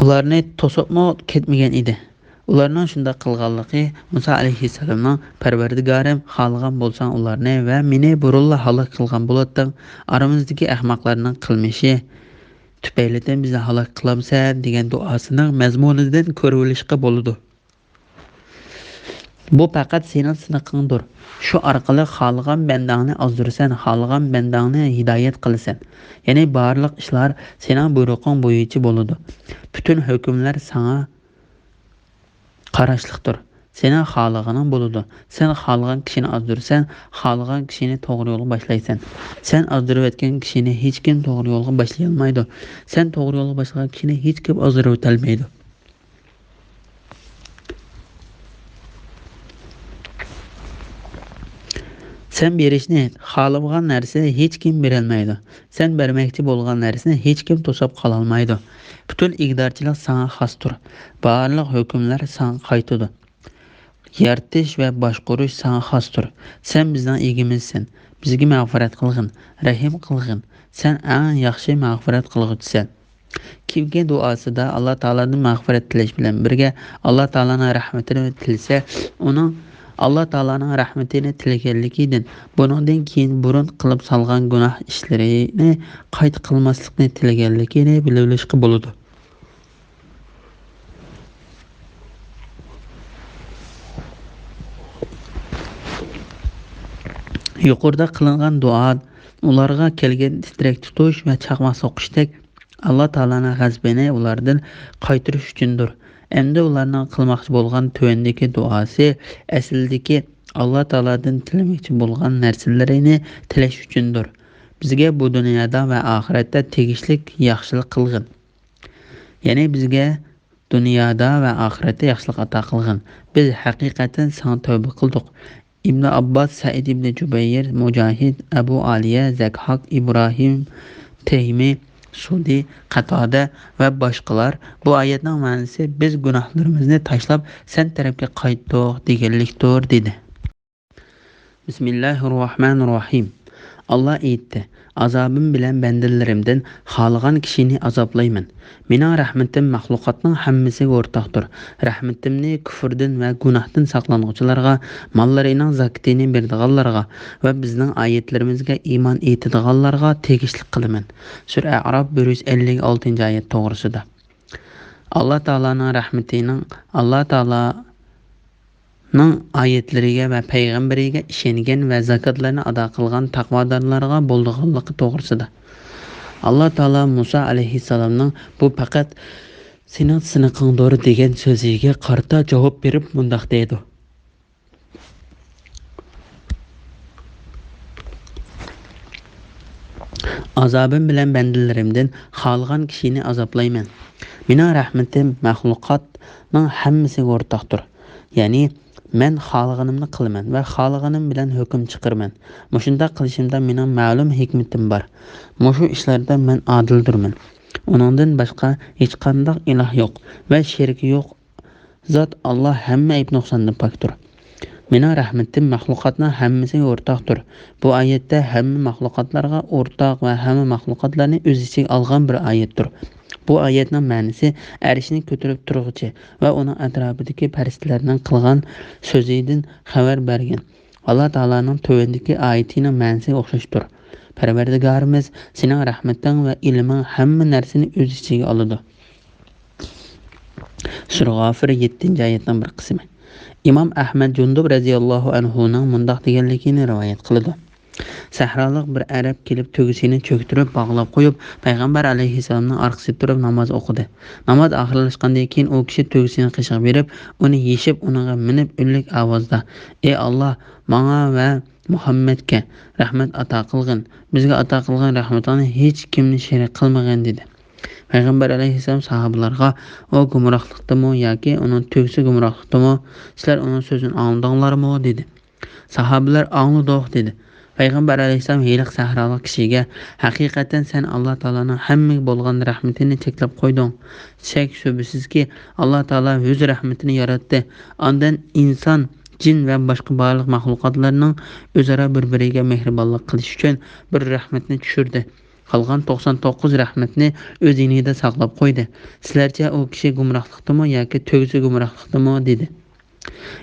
ئۇلارنى توسۇپمۇ كەتمىگەن ئىدى. ئۇلارنىڭ شۇنداق قىلغانلىقى مۇسا ئەلەيھىسسالامنىڭ، «پەرۋەردىگارىم، خالىغان بولساڭ ئۇلارنى ۋە مېنى بۇرۇنلا ھالاك قىلغان بولاتتىڭ. ئارىمىزدىكى ئەخمەقلەرنىڭ قىلمىشى تۈپەيلىدىن بىزنى ھالاك قىلامسەن؟» دېگەن دۇئاسىنىڭ مەزمۇنىدىن كۆرۈۋېلىشقا بولىدۇ. بۇ پەقەت سېنىڭ سىنىقىڭدۇر. شۇ ئارقىلىق خالىغان بەندەڭنى ئازدۇرىسەن، خالىغان بەندەڭنى ھىدايەت قىلىسەن. يەنى بارلىق ئىشلار سېنىڭ بۇيرۇقۇڭ بويىچە بولىدۇ. پۈتۈن ھۆكۈملەر ساڭا قاراشلىقتۇر. سېنىڭ خالىغىنىڭ بولىدۇ. سەن خالىغان كىشىنى ئازدۇرىسەن، خالىغان كىشىنى توغرا يولغا باشلايسەن. سەن ئازدۇرۇۋەتكەن كىشىنى ھېچكىم توغرا يولغا باشلىيالمايدۇ. سەن توغرا يولغا باشلىغان كىشىنى ھېچكىم ئازدۇرۇۋېتەلمەيدۇ. سەن بېرىشنى خالىمىغان نەرسىنى ھېچكىم بېرەلمەيدۇ. سەن بەرمەكچى بولغان نەرسىنى ھېچكىم توساپ قالالمايدۇ. پۈتۈن ئىگىدارچىلىق ساڭا خاستۇر. بارلىق ھۆكۈملەر ساڭا قايتىدۇ. يارىتىش ۋە باشقۇرۇش ساڭا خاستۇر. سەن بىزنىڭ ئىگىمىزسەن. بىزگە مەغپىرەت قىلغىن، رەھىم قىلغىن. سەن ئەڭ ياخشى مەغپىرەت قىلغۇچىسەن. كىمكى دۇئاسىدا ئاللا تائالادىن مەغپىرەت تىلەش بىلەن بىرگە ئاللا تائالانىڭ رەھمىتىنى تىلىسە، ئۇنىڭ ئاللا تائالانىڭ رەھمىتىنى تىلىگەنلىكىدىن، بۇنىڭدىن كېيىن بۇرۇن قىلىپ سالغان گۇناھ ئىشلىرىنى قايتا قىلماسلىقنى تىلىگەنلىكىنى بىلىۋېلىشقا بولىدۇ. يۇقىرىدا قىلىنغان دۇئا ئۇلارغا كەلگەن تىترەك تۇتۇش ۋە چاقماق سوقۇشتەك ئاللا تائالانىڭ غەزىپىنى ئۇلاردىن قايتۇرۇش ئۈچۈندۇر. ئەمدى ئۇلارنىڭ قىلماقچى بولغان تۆۋەندىكى دۇئاسى ئەسلىدىكى ئاللا تائالادىن تىلىمەكچى بولغان نەرسىلىرىنى تىلەش ئۈچۈندۇر. بىزگە بۇ دۇنيادا ۋە ئاخىرەتتە تېگىشلىك ياخشىلىق قىلغىن. يەنى بىزگە دۇنيادا ۋە ئاخىرەتتە ياخشىلىق ئاتا قىلغىن. بىز ھەقىقەتەن ساڭا تەۋبە قىلدۇق. ئىبنى ئابباس، سەئىد ئىبنى جۇبەير، مۇجاھىد، ئەبۇ ئالىيە، زەكھاك، ئىبراھىم تەيمى، سۇدى، قاتادە ۋە باشقىلار بۇ ئايەتنىڭ مەنىسى «بىز گۇناھلىرىمىزنى تاشلاپ سەن تەرەپكە قايتتۇق» دېگەنلىكتۇر، دېدى. بىسمىللاھىر راھمانىر راھىم. ئاللا ئېيتتى: «ئازابىم بىلەن بەندىلىرىمدىن خالىغان كىشىنى ئازابلايمەن. مېنىڭ رەھمىتىم مەخلۇقاتنىڭ ھەممىسىگە ئورتاقتۇر. رەھمىتىمنى كۈفرىدىن ۋە گۇناھتىن ساقلانغۇچىلارغا، ماللىرىنىڭ زاكىتىنى بېرىدىغانلارغا ۋە بىزنىڭ ئايەتلىرىمىزگە ئىمان ئېيتىدىغانلارغا تېگىشلىك قىلىمەن.» سۈرە ئەئراپ، بىر يۈز ئەللىك ئالتىنچى ئايەت توغرىسىدا. ئاللا تائالانىڭ رەھمىتىنىڭ، ئاللا تائالانىڭ ئايەتلىرىگە ۋە پەيغەمبىرىگە ئىشەنگەن ۋە زاكاتلارنى ئادا قىلغان تەقۋادارلارغا بولىدىغانلىقى توغرىسىدا. ئاللا تائالا مۇسا ئەلەيھىسسالامنىڭ «بۇ پەقەت سېنىڭ سىنىقىڭدۇر» دېگەن سۆزىگە قارىتا جاۋاب بېرىپ مۇنداق دەيدۇ: «ئازابىم بىلەن بەندىلىرىمدىن خالىغان كىشىنى ئازابلايمەن. مېنىڭ رەھمىتىم مەخلۇقاتنىڭ ھەممىسىگە ئورتاقتۇر. يەنى مەن خالىغىنىمنى قىلىمەن ۋە خالىغىنىم بىلەن ھۆكۈم چىقىرىمەن. مۇشۇنداق قىلىشىمدا مېنىڭ مەلۇم ھېكمىتىم بار. مۇشۇ ئىشلاردا مەن ئادىلدۇرمەن. ئۇنىڭدىن باشقا ھېچقانداق ئىلاھ يوق ۋە شېرىكى يوق زات ئاللا ھەممە ئەيىب-نۇقساندىن پاكتۇر. مېنىڭ رەھمىتىم مەخلۇقاتنىڭ ھەممىسىگە ئورتاقتۇر.» بۇ ئايەتتە ھەممە مەخلۇقاتلارغا ئورتاق ۋە ھەممە مەخلۇقاتلارنى ئۆز ئىچىگە ئالغان بىر ئايەتتۇر. بۇ ئايەتنىڭ مەنىسى ئەرشنى كۆتۈرۈپ تۇرغۇچى ۋە ئۇنىڭ ئەتراپىدىكى پەرىشتىلەرنىڭ قىلغان سۆزىدىن خەۋەر بەرگەن. ئاللا تائالانىڭ تۆۋەندىكى ئايىتىنىڭ مەنىسىگە ئوخشاشتۇر: «پەرۋەردىگارىمىز، سېنىڭ رەھمىتىڭ ۋە ئىلمىڭ ھەممە نەرسىنى ئۆز ئىچىگە ئالىدۇ.» سۈرە غافىر، يەتتىنچى ئايەتنىڭ بىر قىسمى. ئىمام ئەھمەد جۇندۇب رەزىياللاھۇ ئەنھۇنىڭ مۇنداق دېگەنلىكىنى رىۋايەت قىلىدۇ: سەھرالىق بىر ئەرەب كېلىپ، تۆگىسىنى چۆكتۈرۈپ باغلاپ قويۇپ، پەيغەمبەر ئەلەيھىسسالامنىڭ ئارقىسىدا تۇرۇپ ناماز ئوقۇدى. ناماز ئاخىرلاشقاندىن كېيىن ئۇ كىشى تۆگىسىنىڭ قېشىغا بېرىپ، ئۇنى يېشىپ، ئۇنىڭغا مىنىپ، ئۈنلۈك ئاۋازدا: «ئەي ئاللا، ماڭا ۋە مۇھەممەدكە رەھمەت ئاتا قىلغىن. بىزگە ئاتا قىلغان رەھمىتىڭنى ھېچ كىمنى شېرىك قىلمىغىن» دېدى. پەيغەمبەر ئەلەيھىسسالام ساھابىلەرگە: «ئۇ گۇمراھلىقتىمۇ ياكى ئۇنىڭ تۆگىسى گۇمراھلىقتىمۇ؟ سىلەر ئۇنىڭ سۆزىنى ئاڭلىدىڭلارمۇ؟» دېدى. ساھابىلەر: «ئاڭلىدۇق» دېدى. پەيغەمبەر ئەلەيھىسسالام ھېلىقى سەھرالىق كىشىگە: «ھەقىقەتەن سەن ئاللا تائالانىڭ ھەممىگە بولغان رەھمىتىنى چەكلەپ قويدۇڭ. شەك-شۈبھىسىزكى، ئاللا تائالا ئۆز رەھمىتىنى ياراتتى. ئاندىن ئىنسان جىن ۋە باشقا بارلىق مەخلۇقاتلارنىڭ ئۆزئارا بىر-بىرىگە مېھرىبانلىق قىلىشى ئۈچۈن بىر رەھمەتنى چۈشۈردى. قالغان توقسان توققۇز رەھمەتنى ئۆز يېنىدا ساقلاپ قويدى. سىلەرچە ئۇ كىشى گۇمراھلىقتىمۇ ياكى تۈگىسى گۇمراھلىقتىمۇ؟ دېدى.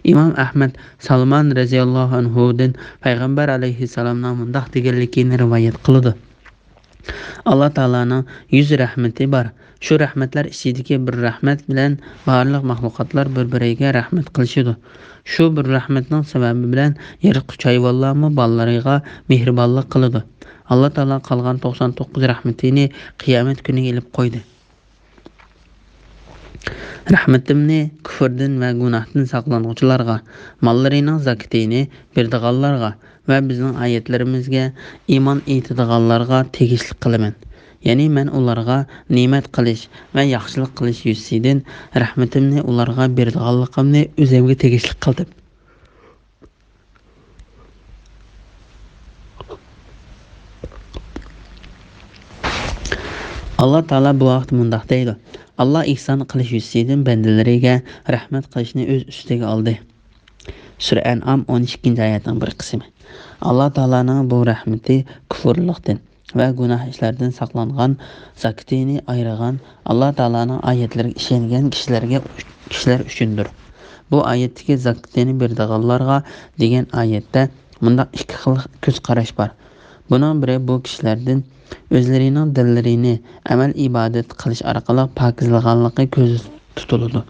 ئىمام ئەھمەد سالمان رەزىياللاھۇ ئەنھۇدىن پەيغەمبەر ئەلەيھىسسالامنىڭ مۇنداق دېگەنلىكىنى رىۋايەت قىلىدۇ. ئاللا تائالانىڭ يۈز رەھمىتى بار. شۇ رەھمەتلەر ئىچىدىكى بىر رەھمەت بىلەن بارلىق مەخلۇقاتلار بىر-بىرىگە رەھمەت قىلىشىدۇ. شۇ بىر رەھمەتنىڭ سەۋەبى بىلەن يىرتقۇچ ھايۋانلارمۇ بالىلىرىغا مېھرىبانلىق قىلىدۇ. ئاللا تائالا قالغان توقسان توققۇز رەھمىتىنى قىيامەت كۈنىگە ئېلىپ قويدى. رەھمىتىمنى كۇفۇردىن ۋە گۇناھتىن ساقلانغۇچىلارغا، ماللىرىنىڭ زاكىتىنى بېرىدىغانلارغا ۋە بىزنىڭ ئايەتلىرىمىزگە ئىمان ئېيتىدىغانلارغا تېگىشلىك قىلىمەن. يەنى مەن ئۇلارغا نېمەت قىلىش ۋە ياخشىلىق قىلىش يۈزىسىدىن رەھمىتىمنى ئۇلارغا بېرىدىغانلىقىمنى ئۆزۈمگە تېگىشلىك قىلدىم. ئاللا تائالا بۇ ھەقتە مۇنداق دەيدۇ: ئاللا ئېھسان قىلىش يۈزىسىدىن بەندىلىرىگە رەھمەت قىلىشنى ئۆز ئۈستىگە ئالدى. سۈرە ئەنئام، ئون ئىككىنچى ئايەتنىڭ بىر قىسمى. ئاللا تائالانىڭ بۇ رەھمىتى كۇفۇرلۇقتىن ۋە گۇناھ ئىشلاردىن ساقلانغان، زاكىتىنى ئايرىغان، ئاللا تائالانىڭ ئايەتلىرىگە ئىشەنگەن كىشىلەرگە، كىشىلەر ئۈچۈندۇر. بۇ ئايەتتىكى زاكىتىنى بېرىدىغانلارغا دېگەن ئايەتتە مۇنداق ئىككى خىل كۆز قاراش بار. بۇنىڭ بىرى بۇ كىشىلەردىن ئۆزلىرىنىڭ دىللىرىنى ئەمەل ئىبادەت قىلىش ئارقىلىق پاكىزلىغانلىقى كۆزدە تۇتۇلىدۇ.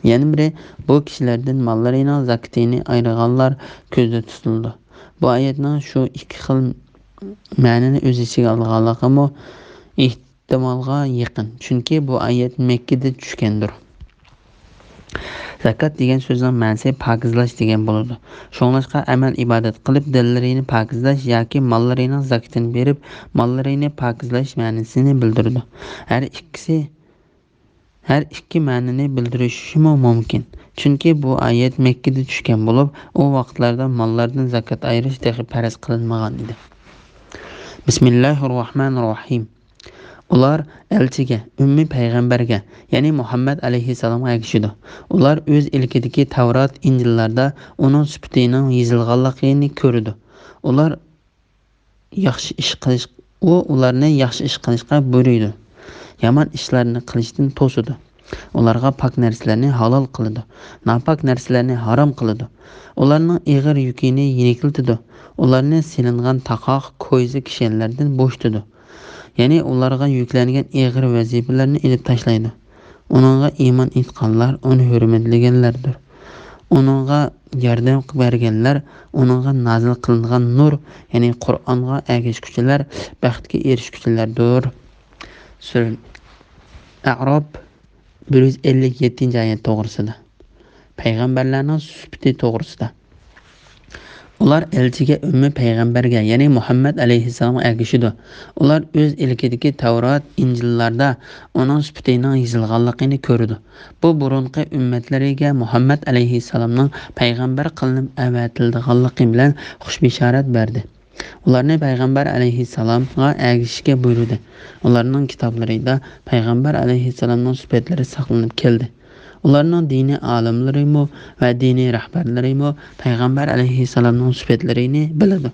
يەنە بىرى بۇ كىشىلەردىن ماللىرىنىڭ زاكىتىنى ئايرىغانلار كۆزدە تۇتۇلىدۇ. بۇ ئايەتنىڭ شۇ ئىككى خىل مەنىنى ئۆز ئىچىگە ئالغانلىقىمۇ ئېھتىمالغا يېقىن، چۈنكى بۇ ئايەت مەككىدە چۈشكەندۇر. زاكات دېگەن سۆزنىڭ مەنىسى پاكىزلاش دېگەن بولىدۇ. شۇڭلاشقا ئەمەل ئىبادەت قىلىپ دىللىرىنى پاكىزلاش ياكى ماللىرىنىڭ زاكىتىنى بېرىپ ماللىرىنى پاكىزلاش مەنىسىنى بىلدۈرىدۇ. ھەر ئىككىسى، ھەر ئىككى مەنىنى بىلدۈرۈشىمۇ مۇمكىن. چۈنكى بۇ ئايەت مەككىدە چۈشكەن بولۇپ، ئۇ ۋاقىتلاردا ماللاردىن زاكات ئايرىش تېخى پەرز قىلىنمىغان ئىدى. بىسمىللاھىررەھمانىررەھىم. ئۇلار ئەلچىگە، ئۈممى پەيغەمبەرگە، يەنى مۇھەممەد ئەلەيھىسسالامغا ئەگىشىدۇ. ئۇلار ئۆز ئىلكىدىكى تەۋرات، ئىنجىللاردا ئۇنىڭ سۈپىتىنىڭ يېزىلغانلىقىنى كۆرىدۇ. ئۇلار ياخشى ئىش قىلىش، ئۇ ئۇلارنى ياخشى ئىش قىلىشقا بۇيرۇيدۇ، يامان ئىشلارنى قىلىشتىن توسىدۇ. ئۇلارغا پاك نەرسىلەرنى ھالال قىلىدۇ، ناپاك نەرسىلەرنى ھارام قىلىدۇ. ئۇلارنىڭ ئېغىر يۈكىنى يېنىكلىتىدۇ. ئۇلارنى سېلىنغان تاقاق، كويزا كىشەنلەردىن بوشىتىدۇ. يەنى ئۇلارغا يۈكلەنگەن ئېغىر ۋەزىپىلەرنى ئېلىپ تاشلايدۇ. ئۇنىڭغا ئىمان ئېيتقانلار ئۇنى ھۆرمەتلىگەنلەردۇر. ئۇنىڭغا ياردەم بەرگەنلەر ئۇنىڭغا نازىل قىلىنغان نۇر، يەنى قۇرئانغا ئەگەشكۈچىلەر بەختكە ئېرىشكۈچىلەردۇر. سۈرە ئەئراپ بىر يۈز ئەللىك يەتتىنچى ئايەت توغرىسىدا. پەيغەمبەرلەرنىڭ سۈپىتى توغرىسىدا. ئۇلار ئەلچىگە، ئۈممى پەيغەمبەرگە، يەنى مۇھەممەد ئەلەيھىسسالامغا ئەگىشىدۇ. ئۇلار ئۆز ئىلكىدىكى تەۋرات، ئىنجىللاردا ئۇنىڭ سۈپىتىنىڭ يېزىلغانلىقىنى كۆرىدۇ. بۇ بۇرۇنقى ئۈممەتلىرىگە مۇھەممەد ئەلەيھىسسالامنىڭ پەيغەمبەر قىلىنىپ ئەۋەتىلىدىغانلىقى بىلەن خۇش بېشارەت بەردى. ئۇلارنى پەيغەمبەر ئەلەيھىسسالامغا ئەگىشىشكە بۇيرۇدى. ئۇلارنىڭ كىتابلىرىدا پەيغەمبەر ئەلەيھىسسالامنىڭ سۈپەتلىرى ساقلىنىپ كەلدى. ئۇلارنىڭ دىنىي ئالىملىرىمۇ ۋە دىنىي رەھبەرلىرىمۇ پەيغەمبەر ئەلەيھىسسالامنىڭ سۈپەتلىرىنى بىلىدۇ.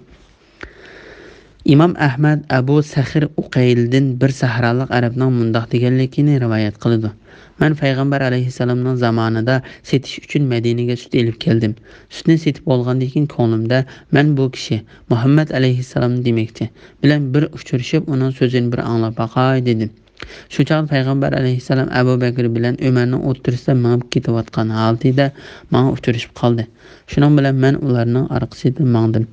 ئىمام ئەھمەد ئەبۇ سەخر ئۇقەيلدىن بىر سەھرالىق ئەرەبنىڭ مۇنداق دېگەنلىكىنى رىۋايەت قىلىدۇ: مەن پەيغەمبەر ئەلەيھىسسالامنىڭ زامانىدا سېتىش ئۈچۈن مەدىنىگە سۈت ئېلىپ كەلدىم. سۈتنى سېتىپ بولغاندىن كېيىن كۆڭلۈمدە، مەن بۇ كىشى، مۇھەممەد ئەلەيھىسسالامنى دېمەكچى، بىلەن بىر ئۇچرىشىپ، ئۇنىڭ سۆزىنى بىر ئاڭلاپ باقاي، دېدىم. شۇ چاغدا پەيغەمبەر ئەلەيھىسسالام ئەبۇ بەكرى بىلەن ئۆمەرنىڭ ئوتتۇرىسىدا مېڭىپ كېتىۋاتقان ھالىتىدە ماڭا ئۇچرىشىپ قالدى. شۇنىڭ بىلەن مەن ئۇلارنىڭ ئارقىسىدىن ماڭدىم.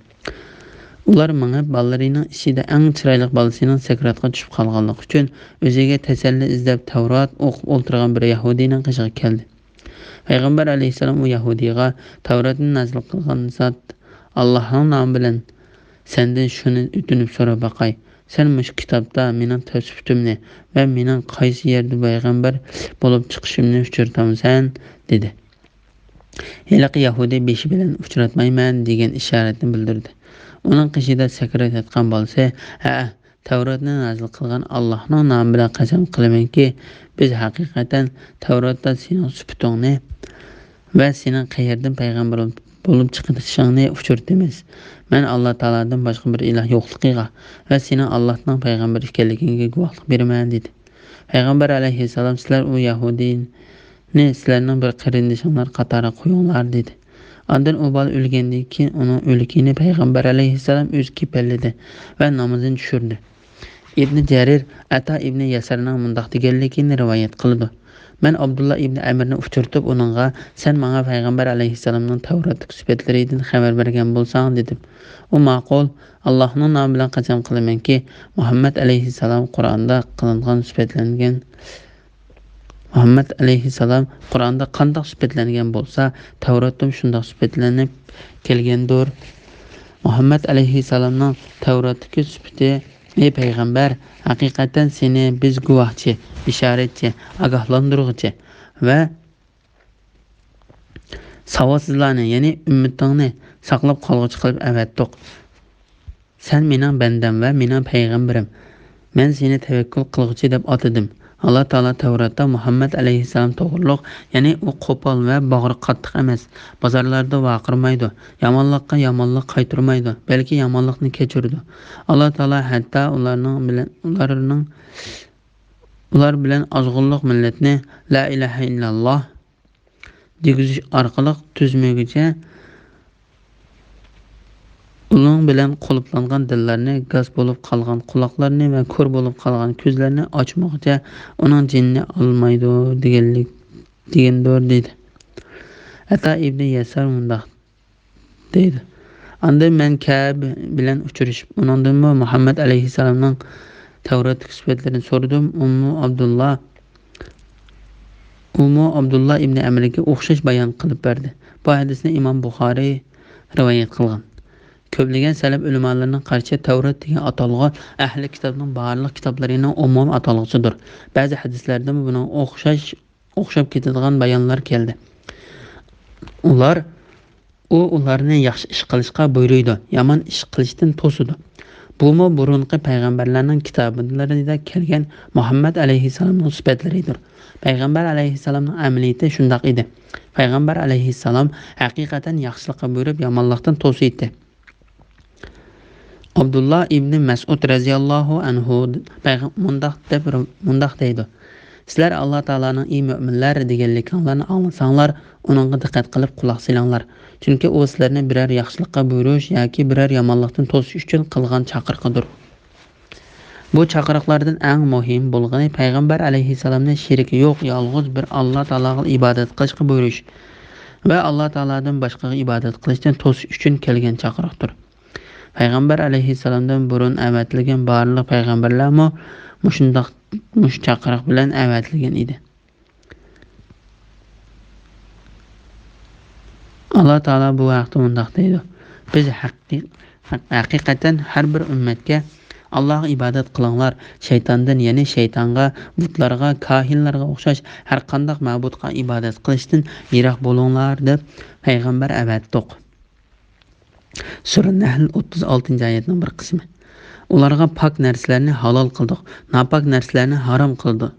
ئۇلار مېڭىپ، بالىلىرىنىڭ ئىچىدە ئەڭ چىرايلىق بالىسىنىڭ سەكراتقا چۈشۈپ قالغانلىقى ئۈچۈن، ئۆزىگە تەسەللى ئىزدەپ، تەۋرات ئوقۇپ ئولتۇرغان بىر يەھۇدىينىڭ قېشىغا كەلدى. پەيغەمبەر ئەلەيھىسسالام ئۇ يەھۇدىيغا، تەۋراتنى نازىل قىلغان زات ئاللاھنىڭ نامى بىلەن سەندىن شۇنى ئۆتۈنۈپ سوراپ باقاي، سەن مۇشۇ كىتابتا مېنىڭ سۈپىتىمنى ۋە مېنىڭ قايسى يەردە پەيغەمبەر بولۇپ چىقىشىمنى ئۇچرىتامسەن؟ دېدى. ھېلىقى يەھۇدىي بېشى بىلەن ئۇچراتمايمەن دېگەن ئىشارەتنى بىلدۈردى. ئۇنىڭ قېشىدا سەكرەتتە ياتقان بالىسى، ھەئە، تەۋراتنى نازىل قىلغان ئاللاھنىڭ نامى بىلەن قەسەم قىلىمەنكى، بىز ھەقىقەتەن تەۋراتتا سېنىڭ سۈپىتىڭنى ۋە سېنىڭ قەيەردىن پەيغەمبەر بولۇپ بولۇپ چىقىشىڭنى ئۇچرىتىمىز. مەن ئاللا تائالادىن باشقا بىر ئىلاھ يوقلۇقىغا ۋە سېنىڭ ئاللاھنىڭ پەيغەمبىرى ئىكەنلىكىڭگە گۇۋاھلىق بېرىمەن، دېدى. پەيغەمبەر ئەلەيھىسسالام، سىلەر ئۇ يەھۇدىينى سىلەرنىڭ بىر قېرىندىشىڭلار قاتارىغا قويۇڭلار، دېدى. ئاندىن ئۇ بالا ئۆلگەندىن كېيىن ئۇنىڭ ئۆلۈكىنى پەيغەمبەر ئەلەيھىسسالام ئۆزى كېپەنلىدى ۋە نامىزىنى چۈشۈردى. ئىبنى جەرىر ئەتا ئىبنى يەسەرنىڭ مۇنداق دېگەنلىكىنى رىۋايەت قىلىدۇ: مەن ئابدۇللا ئىبنى ئەمىرنى ئۇچرىتىپ، ئۇنىڭغا، سەن ماڭا پەيغەمبەر ئەلەيھىسسالامنىڭ تەۋراتتىكى سۈپەتلىرىدىن خەۋەر بەرگەن بولساڭ، دېدىم. ئۇ، ماقۇل، ئاللاھنىڭ نامى بىلەن قەسەم قىلىمەنكى، مۇھەممەد ئەلەيھىسسالام قۇرئاندا قىلىنغان سۈپەتلەنگەن، مۇھەممەد ئەلەيھىسسالام قۇرئاندا قانداق سۈپەتلەنگەن بولسا، تەۋراتتىمۇ شۇنداق سۈپەتلىنىپ كەلگەندۇر. مۇھەممەد ئەلەيھىسسالامنىڭ تەۋراتتىكى سۈپىتى، ئەي پەيغەمبەر، ھەقىقەتەن سېنى بىز گۇۋاھچى، بېشارەتچى، ئاگاھلاندۇرغۇچى ۋە ساۋاتسىزلارنى، يەنى ئۈممىتىڭنى ساقلاپ قالغۇچى قىلىپ ئەۋەتتۇق. سەن مېنىڭ بەندەم ۋە مېنىڭ پەيغەمبىرىم. مەن سېنى تەۋەككۈل قىلغۇچى دەپ ئاتىدىم. ئاللا تائالا تەۋراتتا مۇھەممەد ئەلەيھىسسالام توغرۇلۇق، يەنى ئۇ قوپال ۋە باغرى قاتتىق ئەمەس، بازارلاردا ۋارقىرىمايدۇ، يامانلىققا يامانلىق قايتۇرمايدۇ، بەلكى يامانلىقنى كەچۈرىدۇ. ئاللا تائالا ھەتتا ئۇلارنىڭ بىلەن، ئۇلارنىڭ، ئۇلار بىلەن ئازغۇنلۇق مىللەتنى لا ئىلاھە ئىللاللا دېگۈزۈش ئارقىلىق تۈزمىگۈچە، ئۇنىڭ بىلەن قۇلۇپلانغان دىللارنى، گاس بولۇپ قالغان قۇلاقلارنى ۋە كور بولۇپ قالغان كۆزلەرنى ئاچمىغۇچە ئۇنىڭ جېنىنى ئالمايدۇ دېگەنلىك، دېگەندۇر، دېدى. ئەتا ئىبنى يەسار مۇنداق دەيدۇ. ئاندىن مەن كەب بىلەن ئۇچرىشىپ، ئۇنىڭدىنمۇ مۇھەممەد ئەلەيھىسسالامنىڭ تەۋراتتىكى سۈپەتلىرىنى سورىدىم. ئۇمۇ ئابدۇللا، ئۇمۇ ئابدۇللا ئىبنى ئەمرگە ئوخشاش بايان قىلىپ بەردى. بۇ ھەدىسنى ئىمام بۇخارىي رىۋايەت قىلغان. كۆپلىگەن سەلەپ ئۆلىمالىرىنىڭ قارىشىچە، تەۋرات دېگەن ئاتالغۇ ئەھلى كىتابنىڭ بارلىق كىتابلىرىنىڭ ئومۇمىي ئاتالغۇسىدۇر. بەزى ھەدىسلەردىمۇ بۇنىڭ ئوخشاش ئوخشاپ كېتىدىغان بايانلار كەلدى. ئۇلار، ئۇ ئۇلارنى ياخشى ئىش قىلىشقا بۇيرۇيدۇ، يامان ئىش قىلىشتىن توسىدۇ. بۇمۇ بۇرۇنقى پەيغەمبەرلەرنىڭ كىتابلىرىدا كەلگەن مۇھەممەد ئەلەيھىسسالامنىڭ سۈپەتلىرىدۇر. پەيغەمبەر ئەلەيھىسسالامنىڭ ئەمەلىيىتى شۇنداق ئىدى. پەيغەمبەر ئەلەيھىسسالام ھەقىقەتەن ياخشىلىققا بۇيرۇپ، يامانلىقتىن توسىيتتى. ئابدۇللا ئىبنى مەسئۇد رەزىياللاھۇ ئەنھۇ پەيغە-، مۇنداق دەپ، مۇنداق دەيدۇ: سىلەر ئاللا تائالانىڭ «ئى مۆمىنلەر» دېگەنلىكىڭلارنى ئاڭلىساڭلار، ئۇنىڭغا دىققەت قىلىپ قۇلاق سېلىڭلار. چۈنكى ئۇ سىلەرنى بىرەر ياخشىلىققا بۇيرۇش ياكى بىرەر يامانلىقتىن توسۇش ئۈچۈن قىلغان چاقىرىقىدۇر. بۇ چاقىرىقلاردىن ئەڭ مۇھىم بولغىنى پەيغەمبەر ئەلەيھىسسالامنى شېرىكى يوق، يالغۇز بىر ئاللا تائالاغا ئىبادەت قىلىشقا بۇيرۇش ۋە ئاللا تائالادىن باشقىغا ئىبادەت قىلىشتىن توسۇش ئۈچۈن كەلگەن چاقىرىقتۇر. پەيغەمبەر ئەلەيھىسسالامدىن بۇرۇن ئەۋەتىلگەن بارلىق پەيغەمبەرلەرمۇ مۇشۇنداق، مۇشۇ چاقىرىق بىلەن ئەۋەتىلگەن ئىدى. ئاللا تائالا بۇ ھەقتە مۇنداق دەيدۇ: بىز ھەققى-، ھەقىقەتەن ھەر بىر ئۈممەتكە «ئاللاغا ئىبادەت قىلىڭلار، شەيتاندىن، يەنى شەيتانغا، بۇتلارغا، كاھىنلارغا ئوخشاش ھەر قانداق مەبۇدقا ئىبادەت قىلىشتىن يىراق بولۇڭلار» دەپ پەيغەمبەر ئەۋەتتۇق. سۈرە نەھل، ئوتتۇز ئالتىنچى ئايەتنىڭ بىر قىسمى. ئۇلارغا پاك نەرسىلەرنى ھالال قىلدۇق، ناپاك نەرسىلەرنى ھارام قىلدۇق.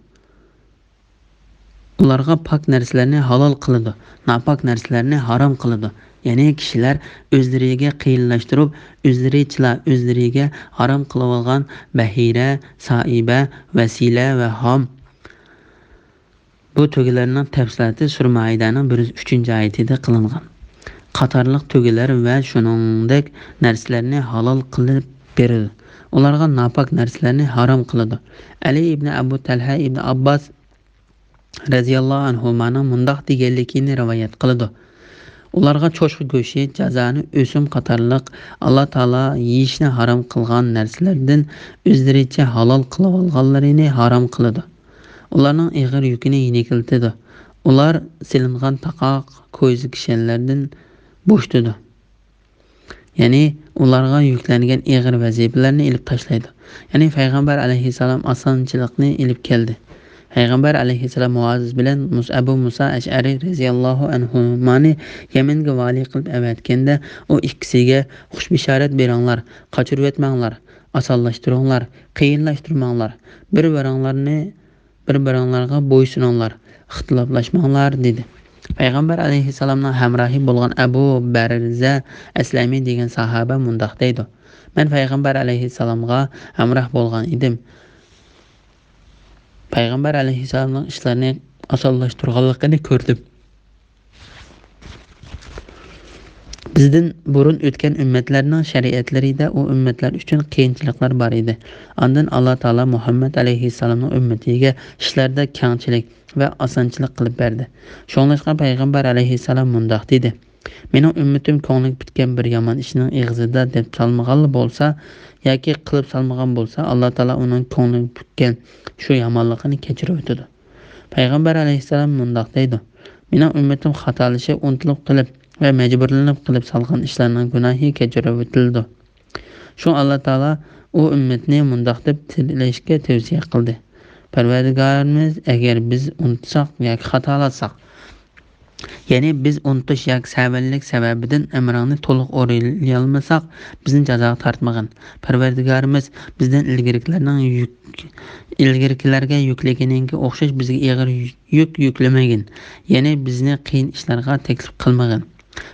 ئۇلارغا پاك نەرسىلەرنى ھالال قىلىدۇ، ناپاك نەرسىلەرنى ھارام قىلىدۇ. يەنى كىشىلەر ئۆزلىرىگە قىيىنلاشتۇرۇپ، ئۆزلىرىچىلا ئۆزلىرىگە ھارام قىلىۋالغان بەھىرە، سائىبە، ۋەسىلە ۋە ھام. بۇ تۆگىلەرنىڭ تەپسىلاتى سۈرە مائىدەنىڭ بىر يۈز ئۈچىنچى ئايىتىدە قىلىنغان. قاتارلىق تۆگىلەر ۋە شۇنىڭدەك نەرسىلەرنى ھالال قىلىپ بېرىدۇ. ئۇلارغا ناپاك نەرسىلەرنى ھارام قىلىدۇ. ئەلى ئىبنى ئەبۇ تەلھە ئىبنى ئابباس رەزىياللاھۇ ئەنھۇمانىڭ مۇنداق دېگەنلىكىنى رىۋايەت قىلىدۇ: ئۇلارغا چوشقا گۆشى، جازانى، ئۆسۈم قاتارلىق ئاللا تائالا يېيىشنى ھارام قىلغان نەرسىلەردىن ئۆزلىرىچە ھالال قىلىۋالغانلىرىنى ھارام قىلىدۇ. ئۇلارنىڭ ئېغىر يۈكىنى يېنىكلىتىدۇ. ئۇلار سېلىنغان تاقاق، كويزا كىشەنلەردىن بوشىتىدۇ. يەنى ئۇلارغا يۈكلەنگەن ئېغىر ۋەزىپىلەرنى ئېلىپ تاشلايدۇ. يەنى پەيغەمبەر ئەلەيھىسسالام ئاسانچىلىقنى ئېلىپ كەلدى. پەيغەمبەر ئەلەيھىسسالام مۇئاز بىلەن مۇس-، ئەبۇ مۇسا ئەشئەرى رەزىياللاھۇ ئەنھۇمانى يەمەنگە ۋالىي قىلىپ ئەۋەتكەندە، ئۇ ئىككىسىگە: «خۇش بېشارەت بېرىڭلار، قاچۇرۇۋەتمەڭلار، ئاسانلاشتۇرۇڭلار، قىيىنلاشتۇرماڭلار، بىر-بىرىڭلارنى، بىر-بىرىڭلارغا بويسۇنۇڭلار، ئىختىلاپلاشماڭلار» دېدى. پەيغەمبەر ئەلەيھىسسالامنىڭ ھەمراھى بولغان ئەبۇ بەرزە ئەسلەمى دېگەن ساھابە مۇنداق دەيدۇ: مەن پەيغەمبەر ئەلەيھىسسالامغا ھەمراھ بولغان ئىدىم. پەيغەمبەر ئەلەيھىسسالامنىڭ ئىشلارنى ئاسانلاشتۇرغانلىقىنى كۆردۈم. بىزدىن بۇرۇن ئۆتكەن ئۈممەتلەرنىڭ شەرىئەتلىرىدە ئۇ ئۈممەتلەر ئۈچۈن قىيىنچىلىقلار بار ئىدى. ئاندىن ئاللا تائالا مۇھەممەد ئەلەيھىسسالامنىڭ ئۈممىتىگە ئىشلاردا كەڭچىلىك ۋە ئاسانچىلىق قىلىپ بەردى. شۇڭلاشقا پەيغەمبەر ئەلەيھىسسالام مۇنداق دېدى: مېنىڭ ئۈممىتىم كۆڭلىگە پۈتكەن بىر يامان ئىشنىڭ ئېغىزىدا دەپ سالمىغانلا بولسا ياكى قىلىپ سالمىغان بولسا، ئاللا تائالا ئۇنىڭ كۆڭلىگە پۈتكەن شۇ يامانلىقىنى كەچۈرۈۋېتىدۇ. پەيغەمبەر ئەلەيھىسسالام مۇنداق دەيدۇ: مېنىڭ ئۈممىتىم خاتالىشىپ، ئۇنتۇلۇپ قېلىپ ۋە مەجبۇرلىنىپ قىلىپ سالغان ئىشلارنىڭ گۇناھى كەچۈرۈۋېتىلىدۇ. شۇڭا ئاللا تائالا ئۇ ئۈممەتنى مۇنداق دەپ تىلەشكە تەۋسىيە قىلدى: پەرۋەردىگارىمىز، ئەگەر بىز ئۇنتۇساق ياكى خاتالاتساق، يەنى بىز ئۇنتۇش ياكى سەۋەنلىك سەۋەبىدىن ئەمرىڭنى تولۇق ئورۇنلىيالمىساق، بىزنى جازاغا تارتمىغىن. پەرۋەردىگارىمىز، بىزدىن ئىلگىرىكىلەرنىڭ يۈك، ئىلگىرىكىلەرگە يۈكلىگىنىڭگە ئوخشاش بىزگە ئېغىر يۈك يۈكلىمىگىن. يەنى بىزنى قىيىن ئىشلارغا تەكلىپ قىلمىغىن.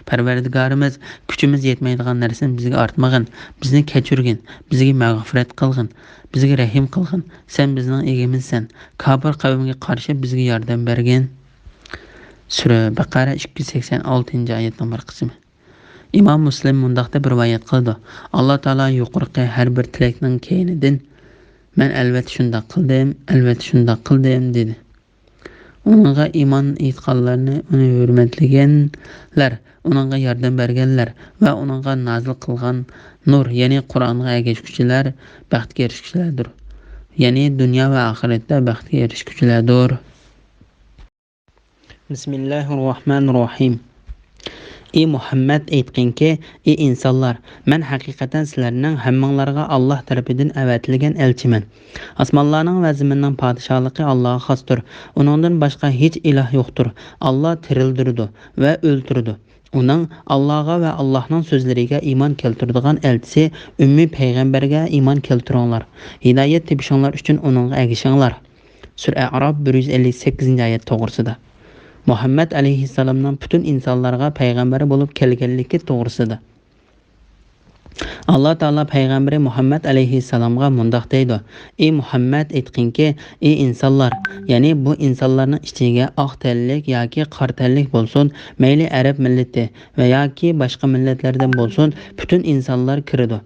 پەرۋەردىگارىمىز، كۈچىمىز يەتمەيدىغان نەرسىنى بىزگە ئارتمىغىن. بىزنى كەچۈرگىن، بىزگە مەغپىرەت قىلغىن، بىزگە رەھىم قىلغىن. سەن بىزنىڭ ئىگىمىزسەن. كاپىر قەۋمگە قارشى بىزگە ياردەم بەرگىن. سۈرە بەقەرە ئىككى يۈز سەكسەن ئالتىنچى ئايەتنىڭ بىر قىسمى. ئىمام مۇسلىم مۇنداق دەپ رىۋايەت قىلىدۇ: ئاللا تائالا يۇقىرىقى ھەر بىر تىلەكنىڭ كەينىدىن، مەن ئەلۋەتتە شۇنداق قىلدىم، ئەلۋەتتە شۇنداق قىلدىم، دېدى. ئۇنىڭغا ئىمان ئېيتقانلارنى ئۇنى ھۆرمەتلىگەنلەر، ئۇنىڭغا ياردەم بەرگەنلەر ۋە ئۇنىڭغا نازىل قىلغان نۇر، يەنى قۇرئانغا ئەگەشكۈچىلەر بەختكە ئېرىشكۈچىلەردۇر. يەنى دۇنيا ۋە ئاخىرەتتە بەختكە ئېرىشكۈچىلەردۇر. بىسمىللاھىررەھمانىررەھىم. ئى مۇھەممەد، ئېيتقىنكى، ئى ئىنسانلار، مەن ھەقىقەتەن سىلەرنىڭ ھەممىڭلارغا ئاللا تەرىپىدىن ئەۋەتىلگەن ئەلچىمەن. ئاسمانلارنىڭ ۋە زېمىننىڭ پادىشاھلىقى ئاللاغا خاستۇر. ئۇنىڭدىن باشقا ھېچ ئىلاھ يوقتۇر. ئاللا تىرىلدۈرىدۇ ۋە ئۆلتۈرىدۇ. ئۇنىڭ، ئاللاغا ۋە ئاللانىڭ سۆزلىرىگە ئىمان كەلتۈرىدىغان ئەلچىسى ئۈممى پەيغەمبەرگە ئىمان كەلتۈرۈڭلار. ھىدايەت تېپىشىڭلار ئۈچۈن ئۇنىڭغا ئەگىشىڭلار. سۈرە ئەئراپ بىر يۈز ئەللىك سەككىزىنچى ئايەت توغرىسىدا. مۇھەممەد ئەلەيھىسسالامنىڭ پۈتۈن ئىنسانلارغا پەيغەمبەر بولۇپ كەلگەنلىكى توغرىسىدا. ئاللا تائالا پەيغەمبىرى مۇھەممەد ئەلەيھىسسالامغا مۇنداق دەيدۇ: ئى مۇھەممەد، ئېيتقىنكى، ئى ئىنسانلار، يەنى بۇ ئىنسانلارنىڭ ئىچىگە ئاق تەنلىك ياكى قارا تەنلىك بولسۇن، مەيلى ئەرەب مىللىتى ۋە ياكى باشقا مىللەتلەردىن بولسۇن، پۈتۈن ئىنسانلار كىرىدۇ.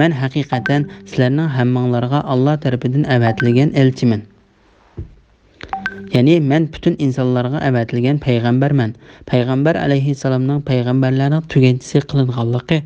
مەن ھەقىقەتەن سىلەرنىڭ ھەممىڭلارغا ئاللا تەرىپىدىن ئەۋەتىلگەن ئەلچىمەن. يەنى مەن پۈتۈن ئىنسانلارغا ئەۋەتىلگەن پەيغەمبەرمەن. پەيغەمبەر ئەلەيھىسسالامنىڭ پەيغەمبەرلەرنىڭ تۆگەنچىسى قىلىنغانلىقى،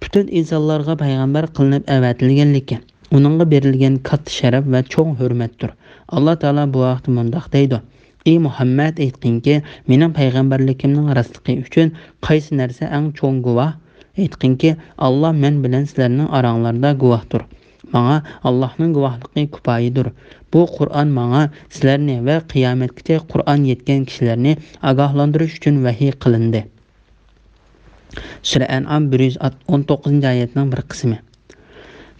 پۈتۈن ئىنسانلارغا پەيغەمبەر قىلىنىپ ئەۋەتىلگەنلىكى، ئۇنىڭغا بېرىلگەن كاتتا شەرەپ ۋە چوڭ ھۆرمەتتۇر. ئاللا تائالا بۇ ھەقتە مۇنداق دەيدۇ: ئى مۇھەممەد، ئېيتقىنكى، مېنىڭ پەيغەمبەرلىكىمنىڭ راستلىقى ئۈچۈن قايسى نەرسە ئەڭ چوڭ گۇۋاھ؟ ئېيتقىنكى، ئاللا مەن بىلەن سىلەرنىڭ ئاراڭلاردا گۇۋاھتۇر. ماڭا ئاللاھنىڭ گۇۋاھلىقى كۇپايىدۇر. بۇ قۇرئان ماڭا سىلەرنى ۋە قىيامەتكىچە قۇرئان يەتكەن كىشىلەرنى ئاگاھلاندۇرۇش ئۈچۈن ۋەھىي قىلىندى. سۈرە ئەنئام بىر يۈز ئون توققۇزىنچى ئايەتنىڭ بىر قىسمى.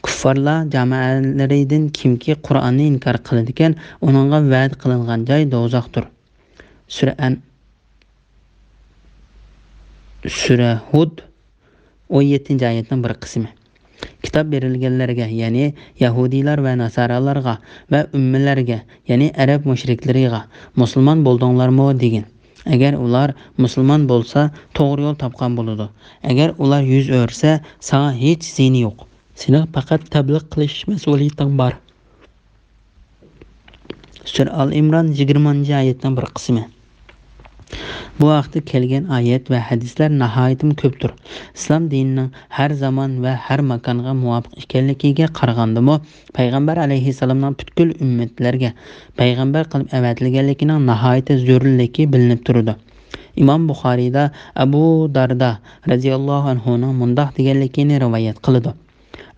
كۇففارلار جامائەلىرىدىن كىمكى قۇرئاننى ئىنكار قىلىدىكەن، ئۇنىڭغا ۋەدە قىلىنغان جاي دوزاختۇر. سۈرە ئەن-، سۈرە ھۇد، ئون يەتتىنچى ئايەتنىڭ بىر قىسمى. كىتاب بېرىلگەنلەرگە، يەنى يەھۇدىيلار ۋە ناسارالارغا ۋە ئۈممىلەرگە، يەنى ئەرەب مۇشرىكلىرىغا، مۇسۇلمان بولدۇڭلارمۇ دېگىن. ئەگەر ئۇلار مۇسۇلمان بولسا، توغرا يول تاپقان بولىدۇ. ئەگەر ئۇلار يۈز ئۆرسە، ساڭا ھېچ زىيىنى يوق. سېنىڭ پەقەت تەبلىغ قىلىش مەسئۇلىيىتىڭ بار. سۈرە ئال ئىمران يىگىرمىنچى ئايەتنىڭ بىر قىسمى. بۇ ھەقتە كەلگەن ئايەت ۋە ھەدىسلەر ناھايىتىمۇ كۆپتۇر. ئىسلام دىنىنىڭ ھەر زامان ۋە ھەر ماكانغا مۇۋاپىق ئىكەنلىكىگە قارىغاندىمۇ، پەيغەمبەر ئەلەيھىسسالامنىڭ پۈتكۈل ئۈممەتلەرگە پەيغەمبەر قىلىپ ئەۋەتىلگەنلىكىنىڭ ناھايىتى زۆرۈرلۈكى بىلىنىپ تۇرىدۇ. ئىمام بۇخارىيدا ئەبۇ داردا رەزىياللاھۇ ئەنھۇنىڭ مۇنداق دېگەنلىكىنى رىۋايەت قىلىدۇ.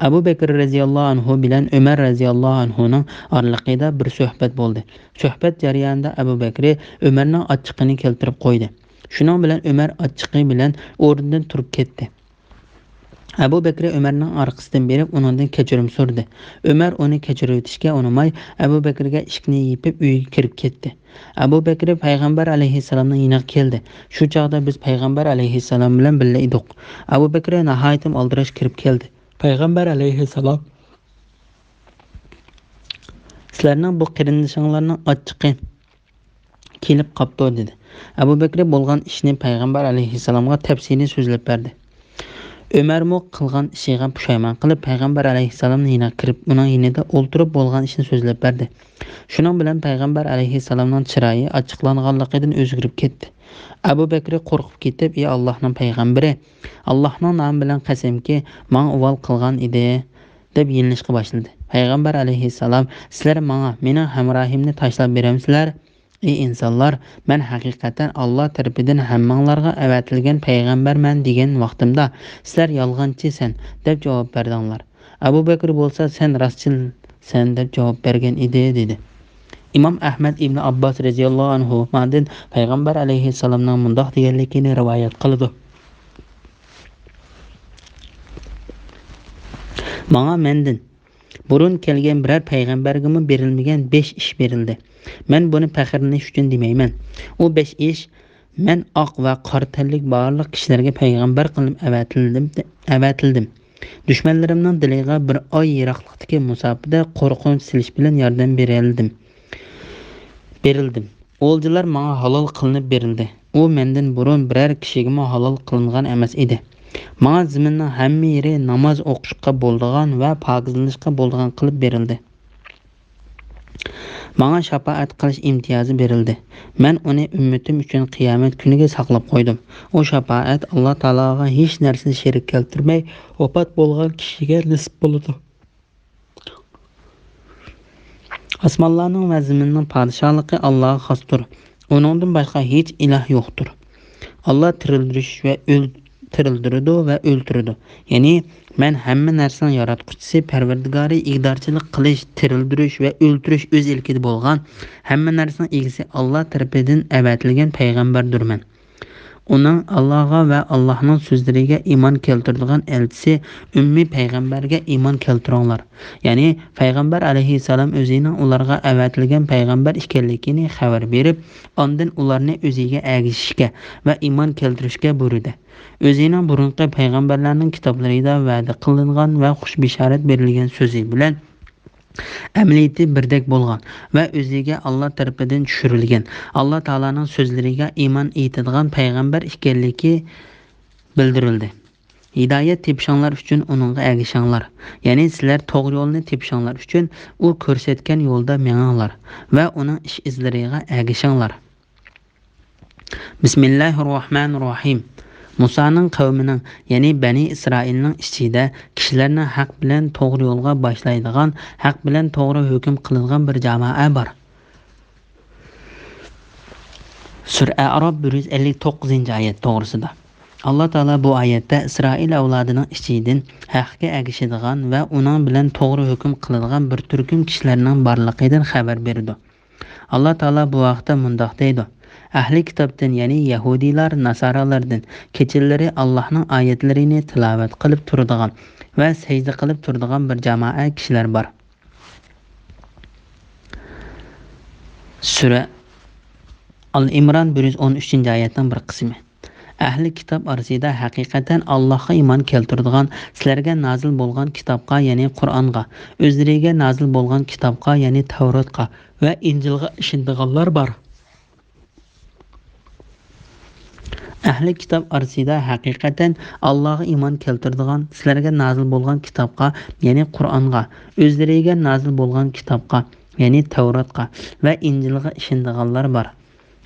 ئەبۇ بەكرى رەزىياللاھۇ ئەنھۇ بىلەن ئۆمەر رەزىياللاھۇ ئەنھۇنىڭ ئارىلىقىدا بىر سۆھبەت بولدى. سۆھبەت جەريانىدا ئەبۇ بەكرى ئۆمەرنىڭ ئاچچىقىنى كەلتۈرۈپ قويدى. شۇنىڭ بىلەن ئۆمەر ئاچچىقى بىلەن ئورنىدىن تۇرۇپ كەتتى. ئەبۇ بەكرى ئۆمەرنىڭ ئارقىسىدىن بېرىپ، ئۇنىڭدىن كەچۈرۈم سورىدى. ئۆمەر ئۇنى كەچۈرۈۋېتىشكە ئۇنىماي، ئەبۇ بەكرىگە ئىشىكنى يېپىپ، ئۆيگە كىرىپ كەتتى. ئەبۇ بەكرى پەيغەمبەر ئەلەيھىسسالامنىڭ يېنىغا كەلدى. شۇ چاغدا بىز پەيغەمبەر ئەلەيھىسسالام بىلەن بىللە ئىدۇق. ئەبۇ بەكرى ناھايىتىم ئالدىراش كىرىپ كەلدى. پەيغەمبەر ئەلەيھىسسالام، «سىلەرنىڭ بۇ قېرىندىشىڭلارنىڭ ئاچچىقى كېلىپ قاپتۇ» دېدى. ئەبۇ بەكرى بولغان ئىشنى پەيغەمبەر ئەلەيھىسسالامغا تەپسىلىي سۆزلەپ بەردى. ئۆمەرمۇ قىلغان ئىشىغا پۇشايمان قىلىپ، پەيغەمبەر ئەلەيھىسسالامنىڭ يېنىغا كىرىپ، ئۇنىڭ يېنىدا ئولتۇرۇپ بولغان ئىشنى سۆزلەپ بەردى. شۇنىڭ بىلەن پەيغەمبەر ئەلەيھىسسالامنىڭ چىرايى ئاچچىقلانغانلىقىدىن ئۆزگىرىپ كەتتى. ئەبۇ بەكرى قورقۇپ كېتىپ، «ئى ئاللاھنىڭ پەيغەمبىرى، ئاللاھنىڭ نامى بىلەن قەسەمكى، ماڭا ئۇۋال قىلغان ئىدى» دەپ يېلىنىشقا باشلىدى. پەيغەمبەر ئەلەيھىسسالام، «سىلەر ماڭا مېنىڭ ھەمراھىمنى تاشلاپ بېرەمسىلەر؟ ئى ئىنسانلار، مەن ھەقىقەتەن ئاللا تەرىپىدىن ھەممىڭلارغا ئەۋەتىلگەن پەيغەمبەرمەن دېگەن ۋاقتىمدا، سىلەر يالغانچىسەن دەپ جاۋاب بەردىڭلار. ئەبۇ بەكرى بولسا، سەن راستچىلسەن دەپ جاۋاب بەرگەن ئىدى» دېدى. ئىمام ئەھمەد ئىبنى ئابباس رەزىياللاھۇ ئەنھۇمادىن پەيغەمبەر ئەلەيھىسسالامنىڭ مۇنداق دېگەنلىكىنى رىۋايەت قىلىدۇ: «ماڭا مەندىن بۇرۇن كەلگەن بىرەر پەيغەمبەرگىمۇ بېرىلمىگەن بەش ئىش بېرىلدى. مەن بۇنى پەخىرلىنىش ئۈچۈن دېمەيمەن. ئۇ بەش ئىش، مەن ئاق ۋە قارا تەنلىك بارلىق كىشىلەرگە پەيغەمبەر قىلىپ ئەۋەتىلدىم، ئەۋەتىلدىم. دۈشمەنلىرىمنىڭ دىلىغا بىر ئاي يىراقلىقتىكى مۇساپىدە قورقۇنچ سېلىش بىلەن ياردەم بېرەلىدىم، بېرىلدىم. ئولجىلار ماڭا ھالال قىلىنىپ بېرىلدى. ئۇ مەندىن بۇرۇن بىرەر كىشىگىمۇ ھالال قىلىنغان ئەمەس ئىدى. ماڭا زېمىننىڭ ھەممە يېرى ناماز ئوقۇشقا بولىدىغان ۋە پاكىزلىنىشقا بولىدىغان قىلىپ بېرىلدى. ماڭا شاپائەت قىلىش ئىمتىيازى بېرىلدى. مەن ئۇنى ئۈممىتىم ئۈچۈن قىيامەت كۈنىگە ساقلاپ قويدۇم. ئۇ شاپائەت ئاللا تائالاغا ھېچ نەرسىنى شېرىك كەلتۈرمەي ۋاپات بولغان كىشىگە نېسىپ بولىدۇ. ئاسمانلارنىڭ ۋە زېمىننىڭ پادىشاھلىقى ئاللاغا خاستۇر. ئۇنىڭدىن باشقا ھېچ ئىلاھ يوقتۇر. ئاللا تىرىلدۈرۈش ۋە ئۆل-، تىرىلدۈرىدۇ ۋە ئۆلتۈرىدۇ. يەنى، مەن ھەممە نەرسىنىڭ ياراتقۇچىسى، پەرۋەردىگارى، ئىگىدارچىلىق قىلىش، تىرىلدۈرۈش ۋە ئۆلتۈرۈش ئۆز ئىلكىدە بولغان، ھەممە نەرسىنىڭ ئىگىسى ئاللا تەرىپىدىن ئەۋەتىلگەن پەيغەمبەردۇرمەن. ئۇنىڭ ئاللاغا ۋە ئاللاھنىڭ سۆزلىرىگە ئىمان كەلتۈرىدىغان ئەلچىسى ئۈممى پەيغەمبەرگە ئىمان كەلتۈرۈڭلار. يەنى پەيغەمبەر ئەلەيھىسسالام ئۆزىنىڭ ئۇلارغا ئەۋەتىلگەن پەيغەمبەر ئىكەنلىكىنى خەۋەر بېرىپ، ئاندىن ئۇلارنى ئۆزىگە ئەگىشىشكە ۋە ئىمان كەلتۈرۈشكە بۇيرۇدى. ئۆزىنىڭ بۇرۇنقى پەيغەمبەرلەرنىڭ كىتابلىرىدا ۋەدە قىلىنغان ۋە خۇش بېشارەت بېرىلگەن سۆزى بىلەن ئەمەلىيىتى بىردەك بولغان ۋە ئۆزىگە ئاللا تەرىپىدىن چۈشۈرۈلگەن، ئاللا تائالانىڭ سۆزلىرىگە ئىمان ئېيتىدىغان پەيغەمبەر ئىكەنلىكى بىلدۈرۈلدى. ھىدايەت تېپىشىڭلار ئۈچۈن ئۇنىڭغا ئەگىشىڭلار. يەنى سىلەر توغرا يولنى تېپىشىڭلار ئۈچۈن ئۇ كۆرسەتكەن يولدا مېڭىڭلار ۋە ئۇنىڭ ئىش ئىزلىرىغا ئەگىشىڭلار. بىسمىللاھىررەھمانىررەھىم. مۇسانىڭ قەۋمىنىڭ، يەنى بەنى ئىسرائىلنىڭ ئىچىدە كىشىلەرنى ھەق بىلەن توغرا يولغا باشلايدىغان، ھەق بىلەن توغرا ھۆكۈم قىلىدىغان بىر جامائە بار. سۈرە ئەئراپ بىر يۈز ئەللىك توققۇزىنچى ئايەت توغرىسىدا. ئاللا تائالا بۇ ئايەتتە ئىسرائىل ئەۋلادىنىڭ ئىچىدىن ھەققە ئەگىشىدىغان ۋە ئۇنىڭ بىلەن توغرا ھۆكۈم قىلىدىغان بىر تۈركۈم كىشىلەرنىڭ بارلىقىدىن خەۋەر بېرىدۇ. ئاللا تائالا بۇ ھەقتە مۇنداق دەيدۇ: ئەھلى كىتابتىن، يەنى يەھۇدىيلار، ناسارالاردىن كېچىلىرى ئاللاھنىڭ ئايەتلىرىنى تىلاۋەت قىلىپ تۇرىدىغان ۋە سەجدە قىلىپ تۇرىدىغان بىر جامائە كىشىلەر بار. سۈرە ئال ئىمران بىر يۈز ئون ئۈچىنچى ئايەتنىڭ بىر قىسمى. ئەھلى كىتاب ئارىسىدا ھەقىقەتەن ئاللاھقا ئىمان كەلتۈرىدىغان، سىلەرگە نازىل بولغان كىتابقا، يەنى قۇرئانغا، ئۆزلىرىگە نازىل بولغان كىتابقا، يەنى تەۋراتقا ۋە ئىنجىلغا ئىشىنىدىغانلار بار. ئەھلى كىتاب ئارىسىدا ھەقىقەتەن ئاللاغا ئىمان كەلتۈرىدىغان، سىلەرگە نازىل بولغان كىتابقا، يەنى قۇرئانغا، ئۆزلىرىگە نازىل بولغان كىتابقا، يەنى تەۋراتقا ۋە ئىنجىلغا ئىشىنىدىغانلار بار.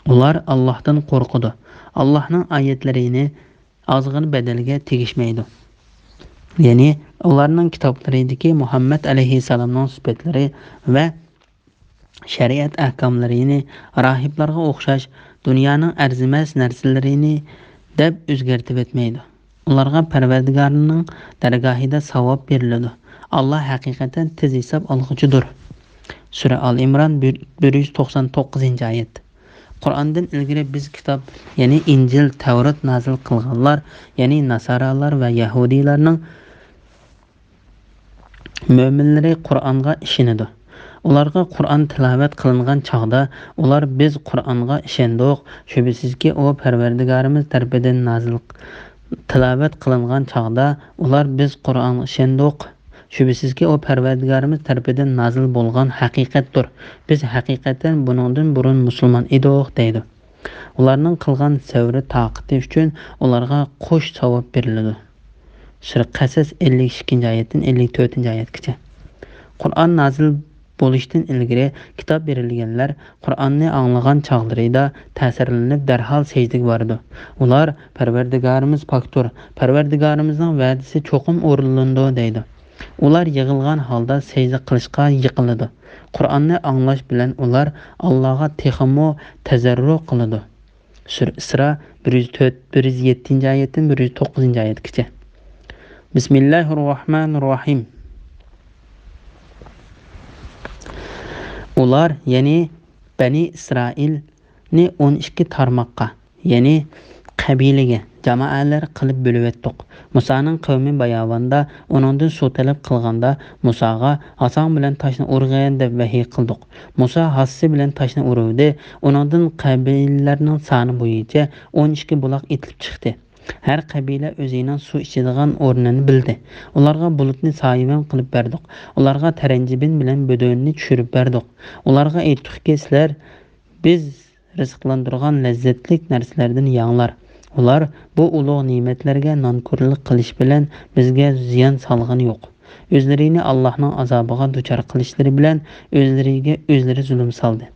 ئۇلار ئاللاھتىن قورقىدۇ. ئاللاھنىڭ ئايەتلىرىنى ئازغىنە بەدەلگە تېگىشمەيدۇ. يەنى ئۇلارنىڭ كىتابلىرىدىكى مۇھەممەد ئەلەيھىسسالامنىڭ سۈپەتلىرى ۋە شەرىئەت ئەھكاملىرىنى راھىبلارغا ئوخشاش دۇنيانىڭ ئەرزىمەس نەرسىلىرىنى دەپ ئۆزگەرتىۋەتمەيدۇ. ئۇلارغا پەرۋەردىگارىنىڭ دەرگاھىدا ساۋاب بېرىلىدۇ. ئاللا ھەقىقەتەن تېز ھېساب ئالغۇچىدۇر. سۈرە ئال ئىمران، بىر، بىر يۈز توقسان توققۇزىنچى ئايەت. قۇرئاندىن ئىلگىرى بىز كىتاب، يەنى ئىنجىل، تەۋرات نازىل قىلغانلار، يەنى ناسارالار ۋە يەھۇدىيلارنىڭ مۆمىنلىرى قۇرئانغا ئىشىنىدۇ. ئۇلارغا قۇرئان تىلاۋەت قىلىنغان چاغدا، ئۇلار: «بىز قۇرئانغا ئىشەندۇق، شۈبھىسىزكى، ئۇ پەرۋەردىگارىمىز تەرىپىدىن نازىل، تىلاۋەت قىلىنغان چاغدا، ئۇلار: بىز قۇرئانغا ئىشەندۇق، شۈبھىسىزكى، ئۇ پەرۋەردىگارىمىز تەرىپىدىن نازىل بولغان ھەقىقەتتۇر. بىز ھەقىقەتەن بۇنىڭدىن بۇرۇن مۇسۇلمان ئىدۇق» دەيدۇ. ئۇلارنىڭ قىلغان سەۋرى تاقىتى ئۈچۈن ئۇلارغا قوش ساۋاب بېرىلىدۇ. سۈرە قەسەس، ئەللىك ئىككىنچى ئايەتتىن ئەللىك تۆتىنچى ئايەتكىچە. قۇرئان نازىل بولۇشتىن ئىلگىرى كىتاب بېرىلگەنلەر قۇرئاننى ئاڭلىغان چاغلىرىدا تەسىرلىنىپ، دەرھال سەجدىگە بارىدۇ. ئۇلار: «پەرۋەردىگارىمىز پاكتۇر، پەرۋەردىگارىمىزنىڭ ۋەدىسى چوقۇم ئورۇنلىنىدۇ» دەيدۇ. ئۇلار يىغىلغان ھالدا سەجدە قىلىشقا يىقىلىدۇ. قۇرئاننى ئاڭلاش بىلەن ئۇلار ئاللاغا تېخىمۇ تەزەررۇ قىلىدۇ. سۈرە ئىسرا، بىر يۈز تۆت، بىر يۈز يەتتىنچى ئايەتتىن بىر يۈز توققۇزىنچى ئايەتكىچە. بىسمىللاھىررەھمانىررەھىم. ئۇلار، يەنى بەنى ئىسرائىلنى ئون ئىككى تارماققا، يەنى قەبىلىگە، جامائەلەر قىلىپ بۆلۈۋەتتۇق. مۇسانىڭ قەۋمى باياۋاندا ئۇنىڭدىن سۇ تەلەپ قىلغاندا، مۇساغا: «ھاساڭ بىلەن تاشنى ئۇرغىن» دەپ ۋەھىي قىلدۇق. مۇسا ھاسىسى بىلەن تاشنى ئۇرۇۋىدى. ئۇنىڭدىن قەبىلىلەرنىڭ سانى بويىچە ئون ئىككى بۇلاق ئېتىلىپ چىقتى. ھەر قەبىلە ئۆزىنىڭ سۇ ئىچىدىغان ئورنىنى بىلدى. ئۇلارغا بۇلۇتنى سايىۋەن قىلىپ بەردۇق. ئۇلارغا تەرەنجىبىن بىلەن بۆدۈننى چۈشۈرۈپ بەردۇق. ئۇلارغا ئېيتتۇقكى: «سىلەر بىز رىزىقلاندۇرغان لەززەتلىك نەرسىلەردىن يەڭلار. ئۇلار بۇ ئۇلۇغ نېمەتلەرگە نانكورلۇق قىلىش بىلەن بىزگە زىيان سالغىنى يوق. ئۆزلىرىنى ئاللاھنىڭ ئازابىغا دۇچار قىلىشلىرى بىلەن ئۆزلىرىگە ئۆزلىرى زۇلۇم سالدى.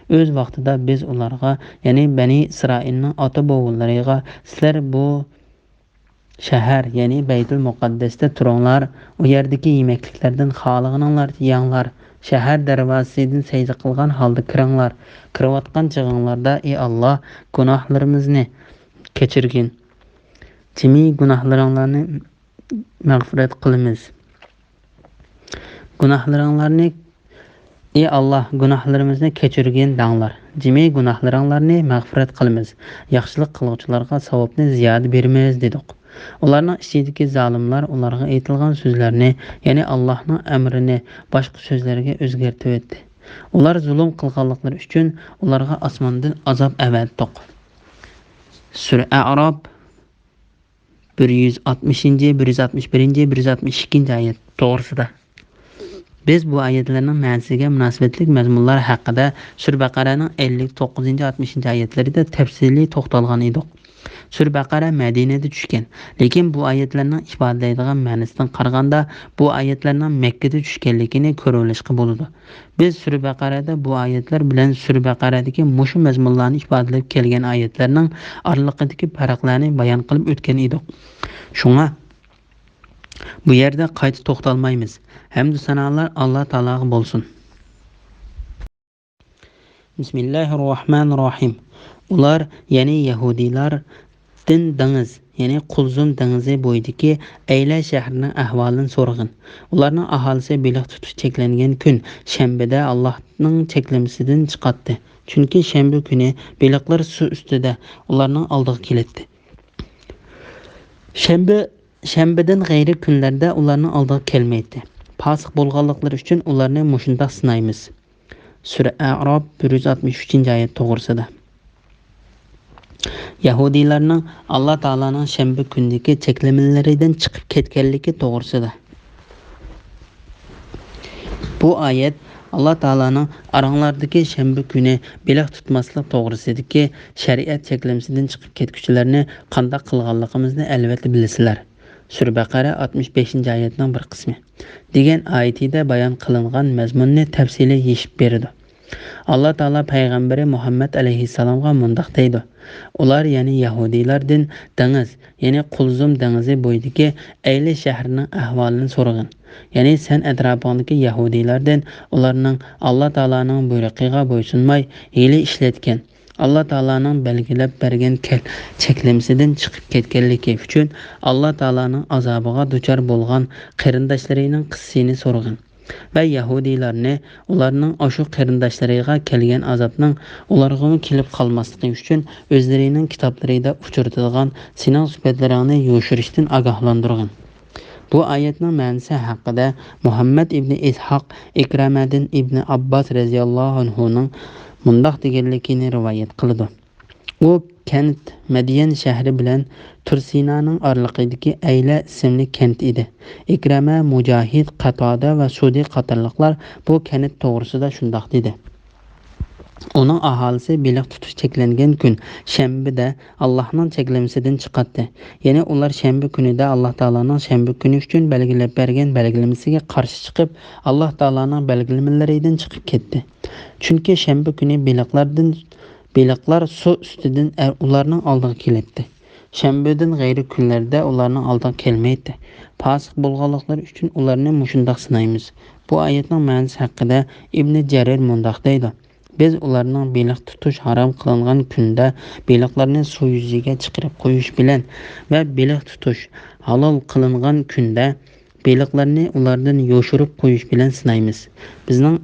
ئۆز ۋاقتىدا بىز ئۇلارغا، يەنى بەنى ئىسرائىلنىڭ ئاتا-بوۋىلىرىغا، سىلەر بۇ شەھەر، يەنى بەيتۇل مۇقەددەستە تۇرۇڭلار، ئۇ يەردىكى يېمەكلىكلەردىن خالىغىنىڭلارچە يەڭلار، شەھەر دەرۋازىسىدىن سەجدە قىلغان ھالدا كىرىڭلار. كىرىۋاتقان چېغىڭلاردا، ئى ئاللاھ، گۇناھلىرىمىزنى كەچۈرگىن. جىمى گۇناھلىرىڭلارنى مەغپىرەت قىلىمىز. گۇناھلىرىڭلارنى، ئى ئاللاھ، گۇناھلىرىمىزنى كەچۈرگىن دەڭلار. جىمى گۇناھلىرىڭلارنى مەغپىرەت قىلىمىز. ياخشىلىق قىلغۇچىلارغا ساۋابنى زىيادە بېرىمىز، دېدۇق. ئۇلارنىڭ ئىچىدىكى زالىملار ئۇلارغا ئېيتىلغان سۆزلەرنى، يەنى ئاللاھنىڭ ئەمرىنى باشقا سۆزلەرگە ئۆزگەرتىۋەتتى. ئۇلار زۇلۇم قىلغانلىقلىرى ئۈچۈن ئۇلارغا ئاسماندىن ئازاب ئەۋەتتۇق. سۈرە ئەئراپ، بىر يۈز ئاتمىشىنچى، بىر يۈز ئاتمىش بىرىنچى، بىر يۈز ئاتمىش ئىككىنچى ئايەت توغرىسىدا. بىز بۇ ئايەتلەرنىڭ مەنىسىگە مۇناسىۋەتلىك مەزمۇنلار ھەققىدە سۈرە بەقەرەنىڭ ئەللىك توققۇزىنچى، ئاتمىشىنچى ئايەتلىرىدە تەپسىلىي توختالغان ئىدۇق. سۈرە بەقەرە مەدىنىدە چۈشكەن، لېكىن بۇ ئايەتلەرنىڭ ئىپادىلەيدىغان مەنىسىدىن قارىغاندا، بۇ ئايەتلەرنىڭ مەككىدە چۈشكەنلىكىنى كۆرۈۋېلىشقا بولىدۇ. بىز سۈرە بەقەرەدە بۇ ئايەتلەر بىلەن سۈرە بەقەرەدىكى مۇشۇ مەزمۇنلارنى ئىپادىلەپ كەلگەن ئايەتلەرنىڭ ئارىلىقىدىكى پەرقلەرنى بايان قىلىپ ئۆتكەن ئىدۇق. شۇڭا بۇ يەردە قايتا توختالمايمىز. ھەمدۇ سانالار ئاللا تائالاغا بولسۇن. بىسمىللاھىررەھمانىررەھىم. ئۇلار، يەنى يەھۇدىيلار، دىن دېڭىز، يەنى قۇلزۇم دېڭىزى بويىدىكى ئەيلە شەھىرىنىڭ ئەھۋالىنى سورىغىن. ئۇلارنىڭ ئاھالىسى بېلىق تۇتۇش چەكلەنگەن كۈن شەنبىدە ئاللاھنىڭ چەكلىمىسىدىن چىقاتتى. چۈنكى شەنبە كۈنى بېلىقلار سۇ ئۈستىدە ئۇلارنىڭ ئالدىغا كېلەتتى. شەنبە، شەنبىدىن غەيرى كۈنلەردە ئۇلارنىڭ ئالدىغا كەلمەيتتى. پاسىق بولغانلىقلىرى ئۈچۈن ئۇلارنى مۇشۇنداق سىنايمىز. سۈرە ئەئراپ، بىر يۈز ئاتمىش ئۈچىنچى ئايەت توغرىسىدا. يەھۇدىيلارنىڭ ئاللا تائالانىڭ شەنبە كۈنىدىكى چەكلىمىلىرىدىن چىقىپ كەتكەنلىكى توغرىسىدا. بۇ ئايەت ئاللا تائالانىڭ ئاراڭلاردىكى شەنبە كۈنى بېلىق تۇتماسلىق توغرىسىدىكى شەرىئەت چەكلىمىسىدىن چىقىپ كەتكۈچىلەرنى قانداق قىلغانلىقىمىزنى ئەلۋەتتە بىلىسىلەر. سۈرە بەقەرە ئاتمىش بەشىنچى ئايەتنىڭ بىر قىسمى. دېگەن ئايىتىدە بايان قىلىنغان مەزمۇننى تەپسىلىي يېشىپ بېرىدۇ. ئاللا تائالا پەيغەمبىرى مۇھەممەد ئەلەيھىسسالامغا مۇنداق دەيدۇ: ئۇلار، يەنى يەھۇدىيلاردىن دېڭىز، يەنى قۇلزۇم دېڭىزى بويىدىكى ئەيلى شەھىرىنىڭ ئەھۋالىنى سورىغىن. يەنى سەن ئەتراپىڭدىكى يەھۇدىيلاردىن ئۇلارنىڭ ئاللا تائالانىڭ بۇيرۇقىغا بويسۇنماي، ھىيلە ئىشلەتكەن، ئاللا تائالانىڭ بەلگىلەپ بەرگەن كەل-، چەكلىمىسىدىن چىقىپ كەتكەنلىكى ئۈچۈن ئاللا تائالانىڭ ئازابىغا دۇچار بولغان قېرىنداشلىرىنىڭ قىسسىسىنى سورىغىن. ۋە يەھۇدىيلارنى ئۇلارنىڭ ئاشۇ قېرىنداشلىرىغا كەلگەن ئازابنىڭ ئۇلارغىمۇ كېلىپ قالماسلىقى ئۈچۈن ئۆزلىرىنىڭ كىتابلىرىدا ئۇچرىتىدىغان سېنىڭ سۈپەتلىرىڭنى يوشۇرۇشتىن ئاگاھلاندۇرغىن. بۇ ئايەتنىڭ مەنىسى ھەققىدە مۇھەممەد ئىبنى ئىسھاق ئىكرەمەدىن ئىبنى ئابباس رەزىياللاھۇ ئەنھۇنىڭ مۇنداق دېگەنلىكىنى رىۋايەت قىلىدۇ. ئۇ كەنت مەديەن شەھىرى بىلەن تۇرسىنانىڭ ئارىلىقىدىكى ئەيلە ئىسىملىك كەنت ئىدى. ئىكرەمە، مۇجاھىد، قاتادە ۋە سۇدى قاتارلىقلار بۇ كەنت توغرىسىدا شۇنداق دېدى. ئۇنىڭ ئاھالىسى بېلىق تۇتۇش چەكلەنگەن كۈن، شەنبىدە، ئاللاھنىڭ چەكلىمىسىدىن چىقاتتى. يەنى ئۇلار شەنبە كۈنىدە ئاللاھ تائالانىڭ شەنبە كۈنى ئۈچۈن بەلگىلەپ بەرگەن بەلگىلىمىسىگە قارشى چىقىپ، ئاللاھ تائالانىڭ بەلگىلىمىلىرىدىن چىقىپ كەتتى. چۈنكى شەنبە كۈنى بېلىقلاردىن، بېلىقلار سۇ ئۈستىدىن ئە-، ئۇلارنىڭ ئالدىغا كېلەتتى. شەنبىدىن غەيرى كۈنلەردە ئۇلارنىڭ ئالدىغا كەلمەيتتى. پاسىق بولغانلىقلىرى ئۈچۈن ئۇلارنى مۇشۇنداق سىنايمىز. بۇ ئايەتنىڭ مەنىسى ھەققىدە ئىبنى جەرىر مۇنداق دەيدۇ: بىز ئۇلارنىڭ بېلىق تۇتۇش ھارام قىلىنغان كۈندە بېلىقلارنى سۇ يۈزىگە چىقىرىپ قويۇش بىلەن ۋە بېلىق تۇتۇش ھالال قىلىنغان كۈندە بېلىقلارنى ئۇلاردىن يوشۇرۇپ قويۇش بىلەن سىنايمىز. بىزنىڭ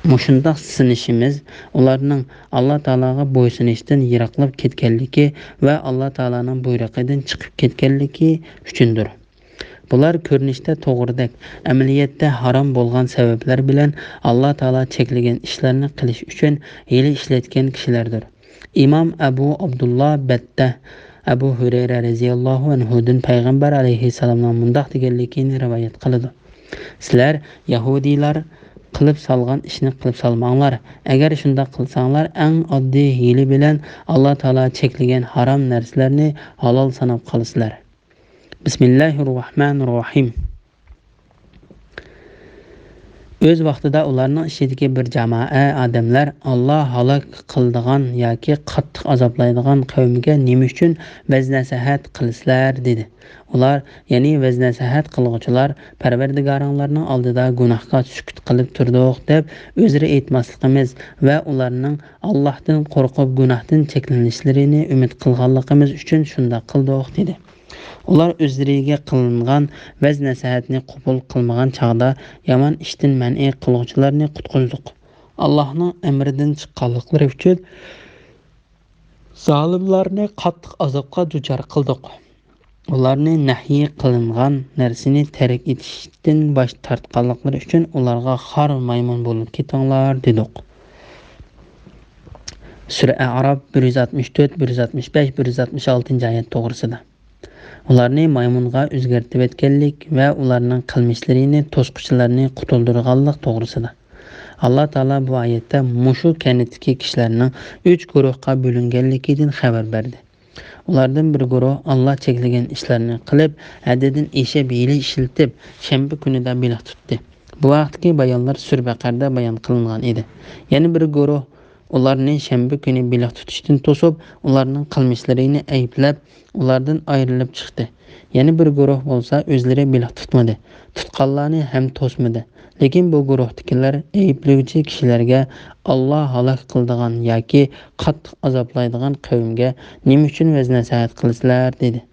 مۇشۇنداق سىنىشىمىز ئۇلارنىڭ ئاللا تائالاغا بويسۇنۇشتىن يىراقلاپ كەتكەنلىكى ۋە ئاللا تائالانىڭ بۇيرۇقىدىن چىقىپ كەتكەنلىكى ئۈچۈندۇر. بۇلار كۆرۈنۈشتە توغرىدەك، ئەمەلىيەتتە ھارام بولغان سەۋەبلەر بىلەن ئاللا تائالا چەكلىگەن ئىشلارنى قىلىش ئۈچۈن ھىيلە ئىشلەتكەن كىشىلەردۇر. ئىمام ئەبۇ ئابدۇللا بەتتە ئەبۇ ھۈرەيرە رەزىياللاھۇ ئەنھۇدىن پەيغەمبەر ئەلەيھىسسالامنىڭ مۇنداق دېگەنلىكىنى رىۋايەت قىلىدۇ: سىلەر يەھۇدىيلار قىلىپ سالغان ئىشنى قىلىپ سالماڭلار. ئەگەر شۇنداق قىلساڭلار، ئەڭ ئاددىي ھىيلە بىلەن ئاللا تائالا چەكلىگەن ھارام نەرسىلەرنى ھالال ساناپ قالىسىلەر. بىسمىللاھىررەھمانىررەھىم. ئۆز ۋاقتىدا ئۇلارنىڭ ئىچىدىكى بىر جامائە ئادەملەر، ئاللا ھالاك قىلىدىغان ياكى قاتتىق ئازابلايدىغان قەۋمگە نېمە ئۈچۈن ۋەز-نەسىھەت قىلىسىلەر؟ دېدى. ئۇلار، يەنى ۋەز-نەسىھەت قىلغۇچىلار، پەرۋەردىگارىڭلارنىڭ ئالدىدا گۇناھقا سۈكۈت قىلىپ تۇردۇق، دەپ ئۆزرە ئېيتماسلىقىمىز ۋە ئۇلارنىڭ ئاللاھتىن قورقۇپ، گۇناھتىن چەكلىنىشلىرىنى ئۈمىد قىلغانلىقىمىز ئۈچۈن شۇنداق قىلدۇق، دېدى. ئۇلار ئۆزلىرىگە قىلىنغان ۋەز-نەسىھەتنى قوبۇل قىلمىغان چاغدا يامان ئىشتىن مەنئى قىلغۇچىلارنى قۇتقۇزدۇق. ئاللاھنىڭ ئەمرىدىن چىققانلىقلىرى ئۈچۈن زالىملارنى قاتتىق ئازابقا دۇچار قىلدۇق. ئۇلارنى نەھيى قىلىنغان نەرسىنى تەرك ئېتىشتىن باش تارتقانلىقلىرى ئۈچۈن ئۇلارغا خار مايمۇن بولۇپ كېتىڭلار، دېدۇق. سۈرە ئەئراپ بىر يۈز ئاتمىش تۆت، بىر يۈز ئاتمىش بەش، بىر يۈز ئاتمىش ئالتىنچى ئايەت توغرىسىدا. ئۇلارنى مايمۇنغا ئۆزگەرتىۋەتكەنلىك ۋە ئۇلارنىڭ قىلمىشلىرىنى توسقۇچىلارنى قۇتۇلدۇرغانلىق توغرىسىدا. ئاللا تائالا بۇ ئايەتتە مۇشۇ كەنتتىكى كىشىلەرنىڭ ئۈچ گۇرۇھقا بۆلۈنگەنلىكىدىن خەۋەر بەردى. ئۇلاردىن بىر گۇرۇھ ئاللا چەكلىگەن ئىشلارنى قىلىپ، ھەددىدىن ئېشىپ ھىيلە ئىشلىتىپ، شەنبە كۈنىدە بېلىق تۇتتى. بۇ ھەقتىكى بايانلار سۈرە بەقەردە بايان قىلىنغان ئىدى. يەنە بىر گۇرۇھ ئۇلارنى شەنبە كۈنى بېلىق تۇتۇشتىن توسۇپ، ئۇلارنىڭ قىلمىشلىرىنى ئەيىبلەپ، ئۇلاردىن ئايرىلىپ چىقتى. يەنە بىر گۇرۇھ بولسا ئۆزلىرى بېلىق تۇتمىدى، تۇتقانلارنى ھەم توسمىدى. لېكىن بۇ گۇرۇھتىكىلەر ئەيىبلىگۈچى كىشىلەرگە، ئاللا ھالاك قىلىدىغان ياكى قاتتىق ئازابلايدىغان قەۋمگە نېمە ئۈچۈن ۋەز-نەسىھەت قىلىسىلەر؟ دېدى.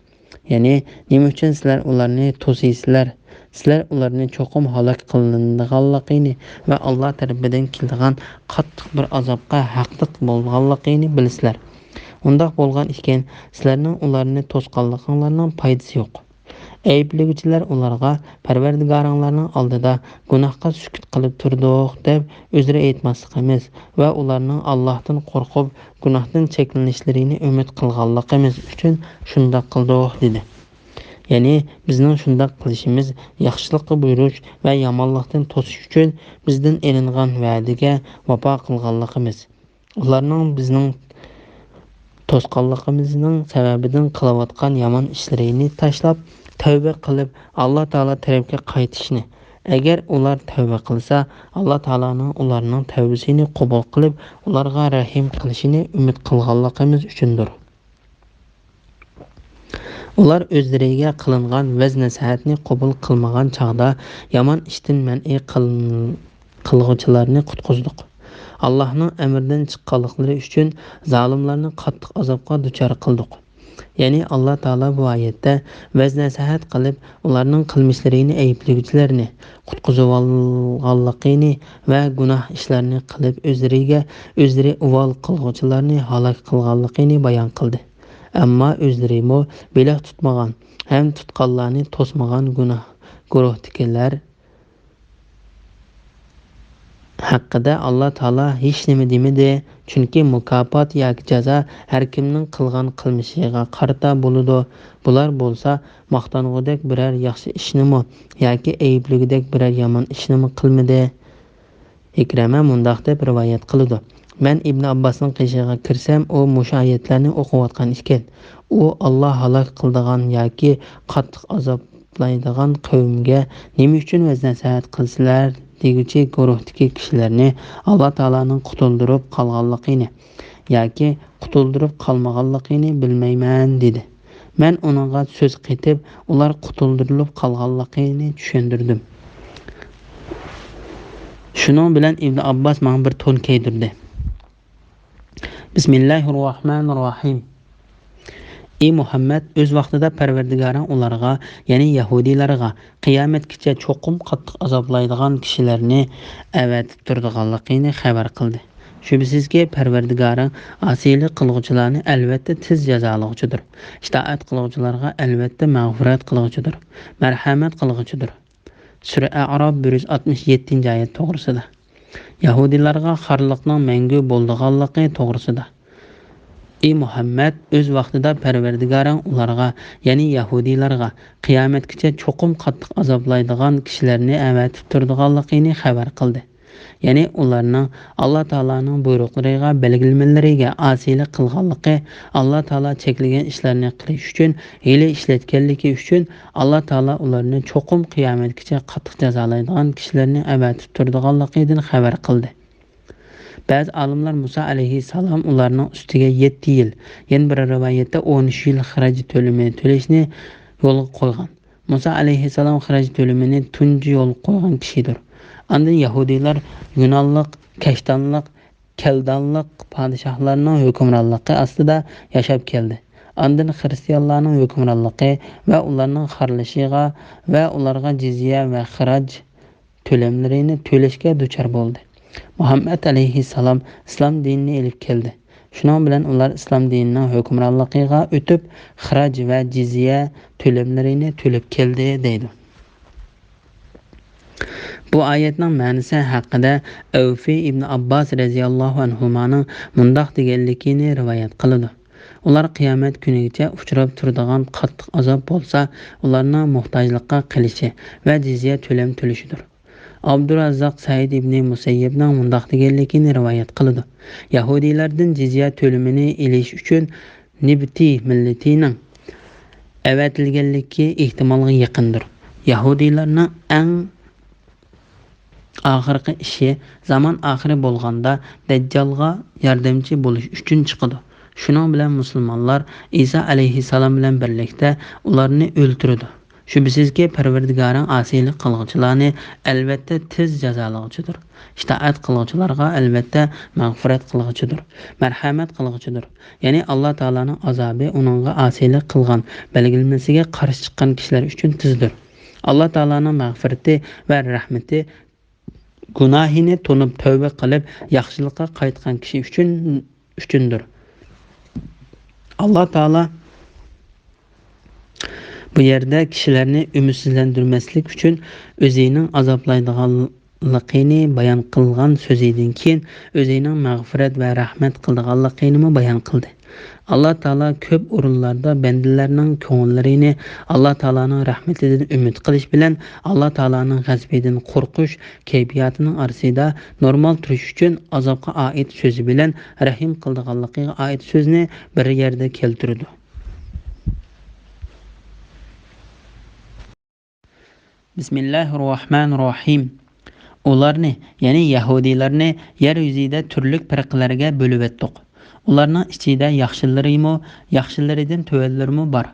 يەنى، نېمە ئۈچۈن سىلەر ئۇلارنى توسىسىلەر؟ سىلەر ئۇلارنى چوقۇم ھالاك قىلىنىدىغانلىقىنى ۋە ئاللا تەرىپىدىن كېلىدىغان قاتتىق بىر ئازابقا ھەقلىق بولغانلىقىنى بىلىسىلەر. ئۇنداق بولغان ئىكەن، سىلەرنىڭ ئۇلارنى توسقانلىقىڭلارنىڭ پايدىسى يوق. ئەيىبلىگۈچىلەر ئۇلارغا، پەرۋەردىگارىڭلارنىڭ ئالدىدا گۇناھقا سۈكۈت قىلىپ تۇردۇق، دەپ ئۆزرە ئېيتماسلىقىمىز ۋە ئۇلارنىڭ ئاللاھتىن قورقۇپ، گۇناھتىن چەكلىنىشلىرىنى ئۈمىد قىلغانلىقىمىز ئۈچۈن شۇنداق قىلدۇق، دېدى. يەنى، بىزنىڭ شۇنداق قىلىشىمىز ياخشىلىققا بۇيرۇش ۋە يامانلىقتىن توسۇش ئۈچۈن بىزدىن ئېلىنغان ۋەدىگە ۋاپا قىلغانلىقىمىز. ئۇلارنىڭ بىزنىڭ توسقانلىقىمىزنىڭ سەۋەبىدىن قىلىۋاتقان يامان ئىشلىرىنى تاشلاپ، تەۋبە قىلىپ، ئاللا تائالا تەرەپكە قايتىشىنى، ئەگەر ئۇلار تەۋبە قىلسا، ئاللا تائالانىڭ ئۇلارنىڭ تەۋبىسىنى قوبۇل قىلىپ، ئۇلارغا رەھىم قىلىشىنى ئۈمىد قىلغانلىقىمىز ئۈچۈندۇر. ئۇلار ئۆزلىرىگە قىلىنغان ۋەز-نەسىھەتنى قوبۇل قىلمىغان چاغدا يامان ئىشتىن مەنئى قىلىن-، قىلغۇچىلارنى قۇتقۇزدۇق. ئاللاھنىڭ ئەمرىدىن چىققانلىقلىرى ئۈچۈن زالىملارنى قاتتىق ئازابقا دۇچار قىلدۇق. يەنى ئاللا تائالا بۇ ئايەتتە ۋەز-نەسىھەت قىلىپ، ئۇلارنىڭ قىلمىشلىرىنى ئەيىبلىگۈچىلەرنى قۇتقۇزۇۋالغانلىقىنى ۋە گۇناھ ئىشلارنى قىلىپ، ئۆزلىرىگە ئۆزلىرى ئۇۋال قىلغۇچىلارنى ھالاك قىلغانلىقىنى بايان قىلدى. ئەمما ئۆزلىرىمۇ بېلىق تۇتمىغان ھەم تۇتقانلارنى توسمىغان گۇناھ گۇرۇھتىكىلەر ھەققىدە ئاللا تائالا ھېچنېمە دېمىدى، چۈنكى مۇكاپات ياكى جازا ھەركىمنىڭ قىلغان قىلمىشىغا قارىتا بولىدۇ. بۇلار بولسا ماختانغۇدەك بىرەر ياخشى ئىشنىمۇ ياكى ئەيىبلىگۈدەك بىرەر يامان ئىشنىمۇ قىلمىدى. ئىكرەمە مۇنداق دەپ رىۋايەت قىلىدۇ، مەن ئىبن ئابباسنىڭ قېشىغا كىرسەم، ئۇ مۇشۇ ئايەتلەرنى ئوقۇۋاتقان ئىكەن. ئۇ، ئاللا ھالاك قىلىدىغان ياكى قاتتىق ئازابلايدىغان قەۋمگە نېمە ئۈچۈن ۋەز-نەسىھەت قىلىسىلەر دېگۈچى گۇرۇھتىكى كىشىلەرنى ئاللا تائالانىڭ قۇتۇلدۇرۇپ قالغانلىقىنى ياكى قۇتۇلدۇرۇپ قالمىغانلىقىنى بىلمەيمەن، دېدى. مەن ئۇنىڭغا سۆز قېتىپ، ئۇلار قۇتۇلدۇرۇلۇپ قالغانلىقىنى چۈشەندۈردۈم. شۇنىڭ بىلەن ئىبن ئابباس ماڭا بىر تون كىيدۈردى. بىسمىللاھىررەھمانىررەھىم. ئى مۇھەممەد، ئۆز ۋاقتىدا پەرۋەردىگارىڭ ئۇلارغا، يەنى يەھۇدىيلارغا، قىيامەتكىچە چوقۇم قاتتىق ئازابلايدىغان كىشىلەرنى ئەۋەتىپ تۇرىدىغانلىقىنى خەۋەر قىلدى. شۈبھىسىزكى، پەرۋەردىگارىڭ ئاسىيلىق قىلغۇچىلارنى ئەلۋەتتە تېز جازالىغۇچىدۇر. ئىتائەت قىلغۇچىلارغا ئەلۋەتتە مەغپىرەت قىلغۇچىدۇر، مەرھەمەت قىلغۇچىدۇر. سۈرە ئەئراپ بىر يۈز ئاتمىش يەتتىنچى ئايەت توغرىسىدا. يەھۇدىيلارغا خارلىقنىڭ مەڭگۈ بولىدىغانلىقى توغرىسىدا. ئى مۇھەممەد، ئۆز ۋاقتىدا پەرۋەردىگارىڭ ئۇلارغا، يەنى يەھۇدىيلارغا، قىيامەتكىچە چوقۇم قاتتىق ئازابلايدىغان كىشىلەرنى ئەۋەتىپ تۇرىدىغانلىقىنى خەۋەر قىلدى. يەنى ئۇلارنىڭ ئاللا تائالانىڭ بۇيرۇقلىرىغا، بەلگىلىمىلىرىگە ئاسىيلىق قىلغانلىقى، ئاللا تائالا چەكلىگەن ئىشلارنى قىلىش ئۈچۈن ھىيلە ئىشلەتكەنلىكى ئۈچۈن، ئاللا تائالا ئۇلارنى چوقۇم قىيامەتكىچە قاتتىق جازالايدىغان كىشىلەرنى ئەۋەتىپ تۇرىدىغانلىقىدىن خەۋەر قىلدى. بەزى ئالىملار مۇسا ئەلەيھىسسالام ئۇلارنىڭ ئۈستىگە يەتتە يىل، يەنە بىر رىۋايەتتە ئون ئۈچ يىل خىراج تۆلىمى تۆلەشنى يولغا قويغان. مۇسا ئەلەيھىسسالام خىراج تۆلىمىنى تۇنجى يولغا قويغان كىشىدۇر. ئاندىن يەھۇدىيلار يۇنانلىق، كەشتانلىق، كەلدانلىق پادىشاھلارنىڭ ھۆكۈمرانلىقى ئاستىدا ياشاپ كەلدى. ئاندىن خىرىستىيانلارنىڭ ھۆكۈمرانلىقى ۋە ئۇلارنىڭ خارلىشىغا ۋە ئۇلارغا جىزيە ۋە خىراج تۆلەملىرىنى تۆلەشكە دۇچار بولدى. مۇھەممەد ئەلەيھىسسالام ئىسلام دىنىنى ئېلىپ كەلدى. شۇنىڭ بىلەن ئۇلار ئىسلام دىنىنىڭ ھۆكۈمرانلىقىغا ئۆتۈپ، خىراج ۋە جىزيە تۆلەملىرىنى تۆلەپ كەلدى، دەيدۇ. بۇ ئايەتنىڭ مەنىسى ھەققىدە ئەۋفى ئىبن ئابباس رەزىياللاھۇ ئەنھۇمانىڭ مۇنداق دېگەنلىكىنى رىۋايەت قىلىدۇ. ئۇلار قىيامەت كۈنىگىچە ئۇچراپ تۇرىدىغان قاتتىق ئازاب بولسا، ئۇلارنىڭ موھتاجلىققا قېلىشى ۋە جىزيە تۆلەم تۆلىشىدۇر. ئابدۇراززاق سەئىد ئىبنى مۇسەييەبنىڭ مۇنداق دېگەنلىكىنى رىۋايەت قىلىدۇ، يەھۇدىيلاردىن جىزيە تۆلىمىنى ئېلىش ئۈچۈن نىبتى مىللىتىنىڭ ئەۋەتىلگەنلىكى ئېھتىمالغا يېقىندۇر. يەھۇدىيلارنىڭ ئەڭ ئاخىرقى ئىشى زامان ئاخىرى بولغاندا دەججالغا ياردەمچى بولۇش ئۈچۈن چىقىدۇ. شۇنىڭ بىلەن مۇسۇلمانلار ئىسا ئەلەيھىسسالام بىلەن بىرلىكتە ئۇلارنى ئۆلتۈرىدۇ. شۈبھىسىزكى، پەرۋەردىگارىڭ ئاسىيلىق قىلغۇچىلارنى ئەلۋەتتە تېز جازالىغۇچىدۇر. ئىتائەت قىلغۇچىلارغا ئەلۋەتتە مەغپىرەت قىلغۇچىدۇر، مەرھەمەت قىلغۇچىدۇر. يەنى ئاللا تائالانىڭ ئازابى ئۇنىڭغا ئاسىيلىق قىلغان، بەلگىلىمىسىگە قارشى چىققان كىشىلەر ئۈچۈن تېزدۇر. ئاللا تائالانىڭ مەغپىرىتى ۋە رەھمىتى گۇناھىنى تونۇپ تەۋبە قىلىپ ياخشىلىققا قايتقان كىشى ئۈچۈن، ئۈچۈندۇر. ئاللا تائالا بۇ يەردە كىشىلەرنى ئۈمىدسىزلەندۈرمەسلىك ئۈچۈن ئۆزىنىڭ ئازابلايدىغانلىقىنى بايان قىلغان سۆزىدىن كېيىن، ئۆزىنىڭ مەغپىرەت ۋە رەھمەت قىلىدىغانلىقىنىمۇ بايان قىلدى. ئاللا تائالا كۆپ ئورۇنلاردا بەندىلەرنىڭ كۆڭۈللىرىنى ئاللا تائالانىڭ رەھمىتىدىن ئۈمىد قىلىش بىلەن ئاللا تائالانىڭ غەزىپىدىن قورقۇش كەيپىياتىنىڭ ئارىسىدا نورمال تۇرۇش ئۈچۈن ئازابقا ئائىت سۆزى بىلەن رەھىم قىلىدىغانلىقىغا ئائىت سۆزنى بىر يەردە كەلتۈرىدۇ. بىسمىللاھىررەھمانىررەھىم. ئۇلارنى، يەنى يەھۇدىيلارنى يەر يۈزىدە تۈرلۈك پىرقىلەرگە بۆلۈۋەتتۇق. ئۇلارنىڭ ئىچىدە ياخشىلىرىمۇ، ياخشىلىرىدىن تۆۋەنلىرىمۇ بار.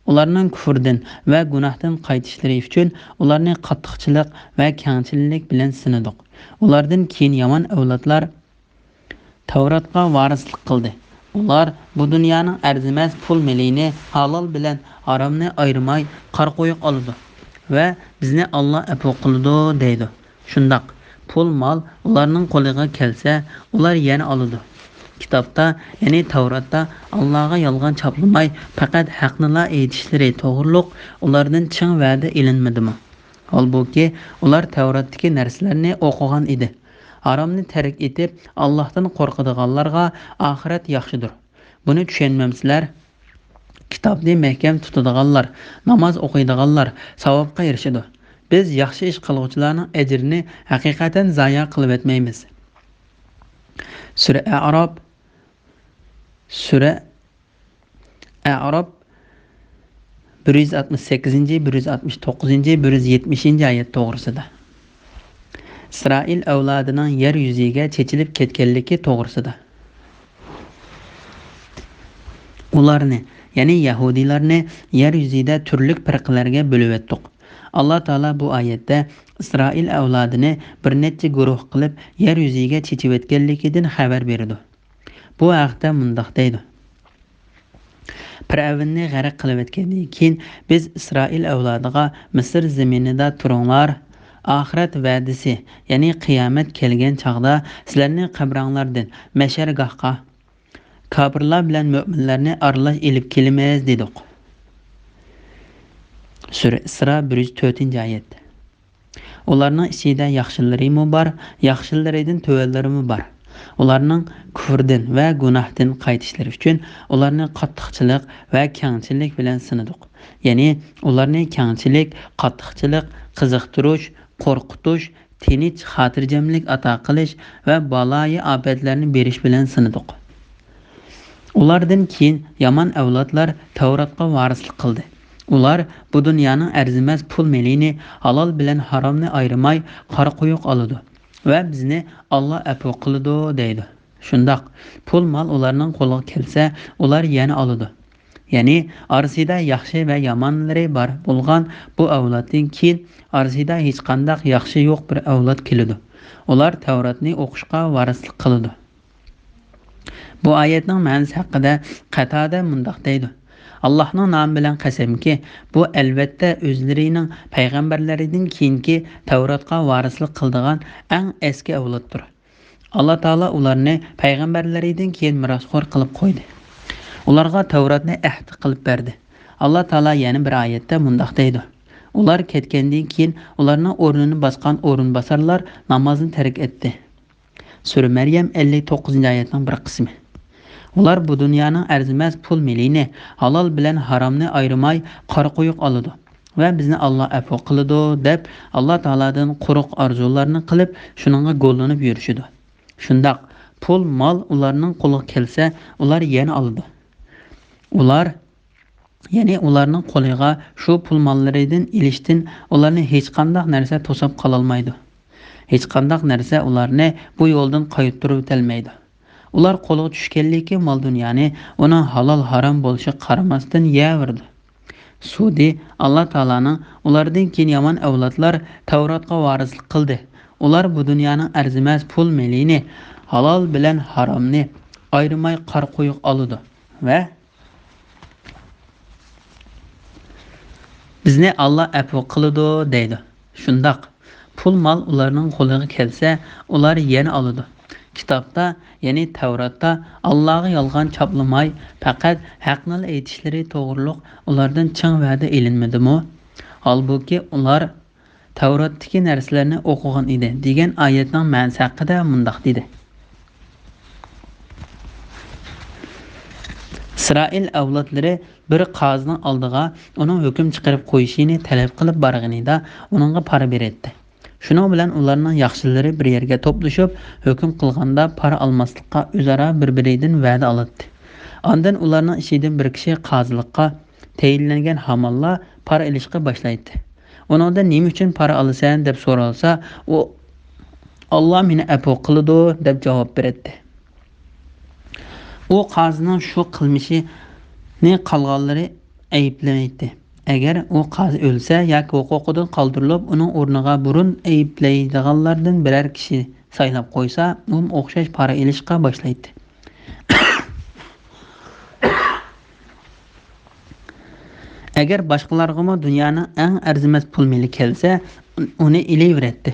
ئۇلارنىڭ كۇفرىدىن ۋە گۇناھتىن قايتىشلىرى ئۈچۈن ئۇلارنى قاتتىقچىلىق ۋە كەڭچىللىك بىلەن سىنىدۇق. ئۇلاردىن كېيىن يامان ئەۋلادلار تەۋراتقا ۋارىسلىق قىلدى. ئۇلار بۇ دۇنيانىڭ ئەرزىمەس پۇل مېلىنى ھالال بىلەن ھارامنى ئايرىماي قارا قويۇق ئالىدۇ ۋە بىزنى ئاللا ئەپۇ قىلىدۇ دەيدۇ. شۇنداق، پۇل مال ئۇلارنىڭ قولىغا كەلسە، ئۇلار يەنە ئالىدۇ. كىتابتا، يەنى تەۋراتتا ئاللاغا يالغان چاپلىماي، پەقەت ھەقنىلا ئېيتىشلىرى توغرۇلۇق ئۇلاردىن چىڭ ۋەدە ئېلىنمىدىمۇ؟ ھالبۇكى، ئۇلار تەۋراتتىكى نەرسىلەرنى ئوقۇغان ئىدى. ھارامنى تەرك ئېتىپ، ئاللاھتىن قورقىدىغانلارغا ئاخىرەت ياخشىدۇر. بۇنى چۈشەنمەمسىلەر؟ كىتابنى مەھكەم تۇتىدىغانلار، ناماز ئوقۇيدىغانلار ساۋابقا ئېرىشىدۇ. بىز ياخشى ئىش قىلغۇچىلارنىڭ ئەجرىنى ھەقىقەتەن زايە قىلىۋەتمەيمىز. سۈرە ئەئراپ، سۈرە ئەئراپ بىر يۈز ئاتمىش سەككىزىنچى، بىر يۈز ئاتمىش توققۇزىنچى، بىر يۈز يەتمىشىنچى ئايەت توغرىسىدا. ئىسرائىل ئەۋلادىنىڭ يەر يۈزىگە چېچىلىپ كەتكەنلىكى توغرىسىدا. ئۇلارنى، يەنى يەھۇدىيلارنى يەر يۈزىدە تۈرلۈك پىرقىلەرگە بۆلۈۋەتتۇق. ئاللا تائالا بۇ ئايەتتە ئىسرائىل ئەۋلادىنى بىر نەچچە گۇرۇھ قىلىپ يەر يۈزىگە چېچىۋەتكەنلىكىدىن خەۋەر بېرىدۇ. بۇ ھەقتە مۇنداق دەيدۇ: پىرئەۋننى غەرق قىلىۋەتكەندىن كېيىن، بىز ئىسرائىل ئەۋلادىغا مىسىر زېمىنىدا تۇرۇڭلار، ئاخىرەت ۋەدىسى، يەنى قىيامەت كەلگەن چاغدا سىلەرنى قەبرەڭلاردىن مەشەرگاھقا، كاپىرلار بىلەن مۆمىنلەرنى ئارىلاش ئېلىپ كېلىمىز، دېدۇق. سۈرە ئىسرا، بىر يۈز تۆتىنچى ئايەت. ئۇلارنىڭ ئىچىدە ياخشىلىرىمۇ بار، ياخشىلىرىدىن تۆۋەنلىرىمۇ بار. ئۇلارنىڭ كۇفرىدىن ۋە گۇناھتىن قايتىشلىرى ئۈچۈن ئۇلارنى قاتتىقچىلىق ۋە كەڭچىلىك بىلەن سىنىدۇق. يەنى ئۇلارنى كەڭچىلىك، قاتتىقچىلىق، قىزىقتۇرۇش، قورقۇتۇش، تىنچ، خاتىرجەملىك ئاتا قىلىش ۋە بالايىئاپەتلەرنى بېرىش بىلەن سىنىدۇق. ئۇلاردىن كېيىن يامان ئەۋلادلار تەۋراتقا ۋارىسلىق قىلدى. ئۇلار بۇ دۇنيانىڭ ئەرزىمەس پۇل مېلىنى، ھالال بىلەن ھارامنى ئايرىماي قارا قويۇق ئالىدۇ ۋە بىزنى ئاللا ئەپۇ قىلىدۇ دەيدۇ. شۇنداق، پۇل مال ئۇلارنىڭ قولىغا كەلسە، ئۇلار يەنە ئالىدۇ. يەنى ئارىسىدا ياخشى ۋە يامانلىرى بار بولغان بۇ ئەۋلادتىن كېيىن ئارىسىدا ھېچقانداق ياخشى يوق بىر ئەۋلاد كېلىدۇ. ئۇلار تەۋراتنى ئوقۇشقا ۋارىسلىق قىلىدۇ. بۇ ئايەتنىڭ مەنىسى ھەققىدە قەتادە مۇنداق دەيدۇ: ئاللاھنىڭ نامى بىلەن قەسەمكى، بۇ ئەلۋەتتە ئۆزلىرىنىڭ پەيغەمبەرلىرىدىن كېيىنكى تەۋراتقا ۋارىسلىق قىلىدىغان ئەڭ ئەسكى ئەۋلادتۇر. ئاللا تائالا ئۇلارنى پەيغەمبەرلىرىدىن كېيىن مىراسخور قىلىپ قويدى. ئۇلارغا تەۋراتنى ئەھدى قىلىپ بەردى. ئاللا تائالا يەنە بىر ئايەتتە مۇنداق دەيدۇ: ئۇلار كەتكەندىن كېيىن ئۇلارنىڭ ئورنىنى باسقان ئورۇنباسارلار نامازنى تەرك ئەتتى. سۈرە مەريەم، ئەللىك توققۇزىنچى ئايەتنىڭ بىر قىسمى. ئۇلار بۇ دۇنيانىڭ ئەرزىمەس پۇل مېلىنى، ھالال بىلەن ھارامنى ئايرىماي قارا قويۇق ئالىدۇ ۋە بىزنى ئاللا ئەپۇ قىلىدۇ دەپ، ئاللا تائالادىن قۇرۇق ئارزۇلارنى قىلىپ، شۇنىڭغا گوللىنىپ يۈرۈشىدۇ. شۇنداق، پۇل مال ئۇلارنىڭ قولىغا كەلسە، ئۇلار يەنە ئالىدۇ. ئۇلار، يەنى ئۇلارنىڭ قولىغا شۇ پۇل ماللىرىدىن ئېلىشتىن ئۇلارنى ھېچقانداق نەرسە توساپ قالالمايدۇ. ھېچقانداق نەرسە ئۇلارنى بۇ يولدىن قايتۇرۇۋېتەلمەيدۇ. ئۇلار قولىغا چۈشكەنلىكى مال-دۇنيانى ئۇنىڭ ھالال-ھارام بولۇشىغا قارىماستىن يەۋېرىدۇ. سۈدى، ئاللا تائالانىڭ ئۇلاردىن كېيىن يامان ئەۋلادلار تەۋراتقا ۋارىسلىق قىلدى. ئۇلار بۇ دۇنيانىڭ ئەرزىمەس پۇل مېلىنى، ھالال بىلەن ھارامنى ئايرىماي قارا قويۇق ئالىدۇ ۋە بىزنى ئاللا ئەپۇ قىلىدۇ دەيدۇ. شۇنداق، پۇل مال ئۇلارنىڭ قولىغا كەلسە، ئۇلار يەنە ئالىدۇ. كىتابتا، يەنى تەۋراتتا ئاللاغا يالغان چاپلىماي، پەقەت ھەقنىلا ئېيتىشلىرى توغرۇلۇق ئۇلاردىن چىڭ ۋەدە ئېلىنمىدىمۇ؟ ھالبۇكى، ئۇلار تەۋراتتىكى نەرسىلەرنى ئوقۇغان ئىدى، دېگەن ئايەتنىڭ مەنىسى ھەققىدە مۇنداق دېدى: ئىسرائىل ئەۋلادلىرى بىر قازىنىڭ ئالدىغا ئۇنىڭ ھۆكۈم چىقىرىپ قويۇشىنى تەلەپ قىلىپ بارغىنىدا، ئۇنىڭغا پارا بېرەتتى. شۇنىڭ بىلەن ئۇلارنىڭ ياخشىلىرى بىر يەرگە توپلىشىپ، ھۆكۈم قىلغاندا پارا ئالماسلىققا ئۆزئارا بىر-بىرىدىن ۋەدە ئالاتتى. ئاندىن ئۇلارنىڭ ئىچىدىن بىر كىشى قازىلىققا تەيىنلەنگەن ھامانلا پارا ئېلىشقا باشلايتتى. ئۇنىڭدىن «نېمە ئۈچۈن پارا ئالىسەن؟» دەپ سورالسا، ئۇ «ئاللا مېنى ئەپۇ قىلىدۇ» دەپ جاۋاب بېرەتتى. ئۇ قازىنىڭ شۇ قىلمىشىنى قالغانلىرى ئەيىبلىمەيتتى. ئەگەر ئۇ قازى ئۆلسە ياكى ھوقۇقىدىن قالدۇرۇلۇپ، ئۇنىڭ ئورنىغا بۇرۇن ئەيىبلەيدىغانلاردىن بىرەر كىشى سايلاپ قويسا، ئۇمۇ ئوخشاش پارا ئېلىشقا باشلايتتى. ئەگەر باشقىلارغىمۇ دۇنيانىڭ ئەڭ ئەرزىمەس پۇل مېلى كەلسە، ئۇنى ئېلىۋېرەتتى.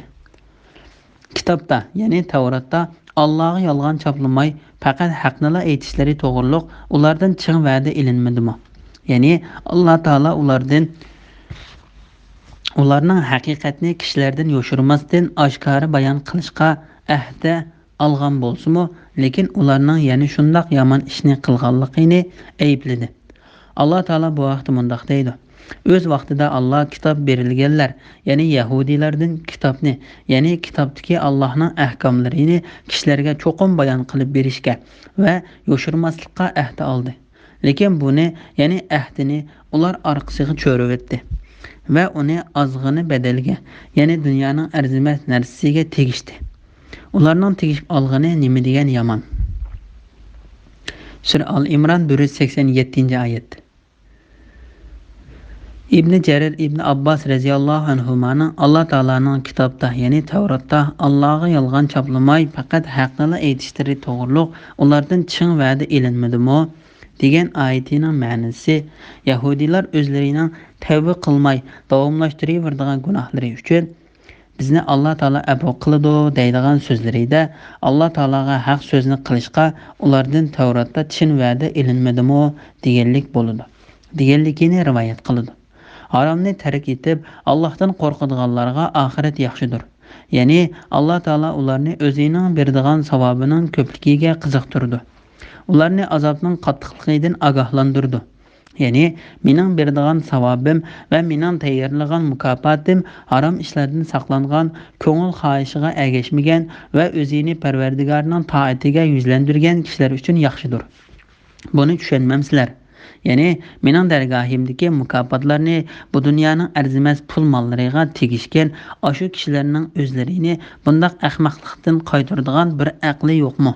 كىتابتا، يەنى تەۋراتتا، ئاللاغا يالغان چاپلىماي، پەقەت ھەقنىلا ئېيتىشلىرى توغرۇلۇق ئۇلاردىن چىڭ ۋەدە ئېلىنمىدىمۇ؟ يەنى ئاللا تائالا ئۇلاردىن، ئۇلارنىڭ ھەقىقەتنى كىشىلەردىن يوشۇرماستىن ئاشكارا بايان قىلىشقا ئەھدە ئالغان بولسىمۇ، لېكىن ئۇلارنىڭ يەنە شۇنداق يامان ئىشنى قىلغانلىقىنى ئەيىبلىدى. ئاللا تائالا بۇ ھەقتە مۇنداق دەيدۇ: ئۆز ۋاقتىدا ئاللا كىتاب بېرىلگەنلەر، يەنى يەھۇدىيلاردىن كىتابنى، يەنى كىتابتىكى ئاللانىڭ ئەھكاملىرىنى كىشىلەرگە چوقۇم بايان قىلىپ بېرىشكە ۋە يوشۇرماسلىققا ئەھدە ئالدى. لېكىن بۇنى، يەنى ئەھدىنى ئۇلار ئارقىسىغا چۆرۈۋەتتى ۋە ئۇنى ئازغىنە بەدەلگە، يەنى دۇنيانىڭ ئەرزىمەس نەرسىسىگە تېگىشتى. ئۇلارنىڭ تېگىشىپ ئالغىنى نېمە دېگەن يامان! سۈرە ئال ئىمران، بىر يۈز سەكسەن يەتتىنچى ئايەت. ئىبنى جەرىر ئىبنى ئابباس رەزىياللاھۇ ئەنھۇمانىڭ ئاللا تائالانىڭ كىتابتا، يەنى تەۋراتتا، ئاللاغا يالغان چاپلىماي، پەقەت ھەقنىلا ئېيتىشلىرى توغرۇلۇق ئۇلاردىن چىڭ ۋەدە ئېلىنمىدىمۇ؟ دېگەن ئايىتىنىڭ مەنىسى، يەھۇدىيلار ئۆزلىرىنىڭ تەۋبە قىلماي داۋاملاشتۇرۇۋېرىدىغان گۇناھلىرى ئۈچۈن، بىزنى ئاللا تائالا ئەپۇ قىلىدۇ دەيدىغان سۆزلىرىدە، ئاللا تائالاغا ھەق سۆزنى قىلىشقا ئۇلاردىن تەۋراتتا چىن ۋەدە ئېلىنمىدىمۇ؟ دېگەنلىك بولىدۇ، دېگەنلىكىنى رىۋايەت قىلىدۇ. ھارامنى تەرك ئېتىپ، ئاللاھتىن قورقىدىغانلارغا ئاخىرەت ياخشىدۇر. يەنى، ئاللا تائالا ئۇلارنى ئۆزىنىڭ بېرىدىغان ساۋابىنىڭ كۆپلۈكىگە قىزىقتۇرىدۇ. ئۇلارنى ئازابنىڭ قاتتىقلىقىدىن ئاگاھلاندۇرىدۇ. يەنى، مېنىڭ بېرىدىغان ساۋابىم ۋە مېنىڭ تەييارلىغان مۇكاپاتىم ھارام ئىشلاردىن ساقلانغان، كۆڭۈل خاھىشىغا ئەگەشمىگەن ۋە ئۆزىنى پەرۋەردىگارىنىڭ تائىتىگە يۈزلەندۈرگەن كىشىلەر ئۈچۈن ياخشىدۇر. بۇنى چۈشەنمەمسىلەر؟ يەنى، مېنىڭ دەرگاھىمدىكى مۇكاپاتلارنى بۇ دۇنيانىڭ ئەرزىمەس پۇل ماللىرىغا تېگىشكەن ئاشۇ كىشىلەرنىڭ ئۆزلىرىنى بۇنداق ئەخمەقلىقتىن قايتۇرىدىغان بىر ئەقلى يوقمۇ؟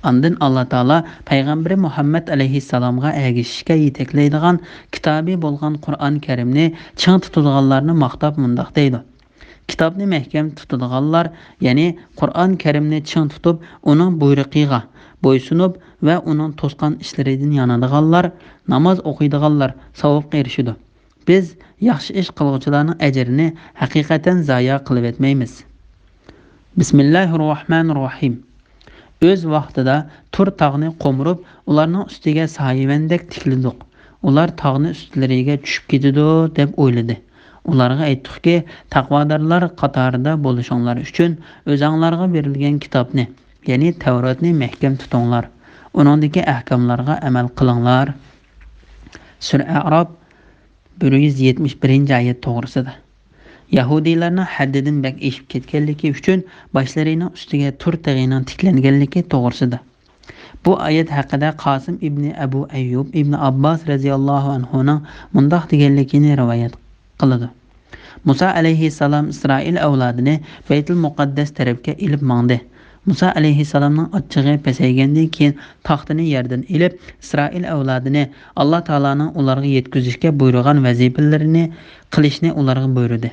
ئاندىن ئاللا تائالا پەيغەمبىرى مۇھەممەد ئەلەيھىسسالامغا ئەگىشىشكە يېتەكلەيدىغان كىتابى بولغان قۇرئان كەرىمنى چىڭ تۇتىدىغانلارنى ماختاپ مۇنداق دەيدۇ: كىتابنى مەھكەم تۇتىدىغانلار، يەنى قۇرئان كەرىمنى چىڭ تۇتۇپ، ئۇنىڭ بۇيرۇقىغا بويسۇنۇپ ۋە ئۇنىڭ توسقان ئىشلىرىدىن يانىدىغانلار، ناماز ئوقۇيدىغانلار ساۋابقا ئېرىشىدۇ. بىز ياخشى ئىش قىلغۇچىلارنىڭ ئەجرىنى ھەقىقەتەن زايە قىلىۋەتمەيمىز. بىسمىللاھىررەھمانىررەھىم. ئۆز ۋاقتىدا تۇر تاغنى قومۇرۇپ، ئۇلارنىڭ ئۈستىگە سايىۋەندەك تىكلىدۇق. ئۇلار تاغنى ئۈستلىرىگە چۈشۈپ كېتىدۇ، دەپ ئويلىدى. ئۇلارغا ئېيتتۇقكى، تەقۋادارلار قاتارىدا بولۇشۇڭلار ئۈچۈن ئۆزەڭلارغا بېرىلگەن كىتابنى، يەنى تەۋراتنى مەھكەم تۇتۇڭلار. ئۇنىڭدىكى ئەھكاملارغا ئەمەل قىلىڭلار. سۈرە ئەئراپ، بىر يۈز يەتمىش بىرىنچى ئايەت توغرىسىدا. يەھۇدىيلارنىڭ ھەددىدىن بەك ئېشىپ كەتكەنلىكى ئۈچۈن باشلىرىنىڭ ئۈستىگە تۇر تېغىنىڭ تىكلەنگەنلىكى توغرىسىدا. بۇ ئايەت ھەققىدە قاسىم ئىبنى ئەبۇ ئەييۇب ئىبنى ئابباس رەزىياللاھۇ ئەنھۇنىڭ مۇنداق دېگەنلىكىنى رىۋايەت قىلىدۇ: مۇسا ئەلەيھىسسالام ئىسرائىل ئەۋلادىنى بەيتۇل مۇقەددەس تەرەپكە ئېلىپ ماڭدى. مۇسا ئەلەيھىسسالامنىڭ ئاچچىقى پەسەيگەندىن كېيىن، تاختىنى يەردىن ئېلىپ، ئىسرائىل ئەۋلادىنى ئاللا تائالانىڭ ئۇلارغا يەتكۈزۈشكە بۇيرۇغان ۋەزىپىلىرىنى قىلىشنى ئۇلارغا بۇيرۇدى.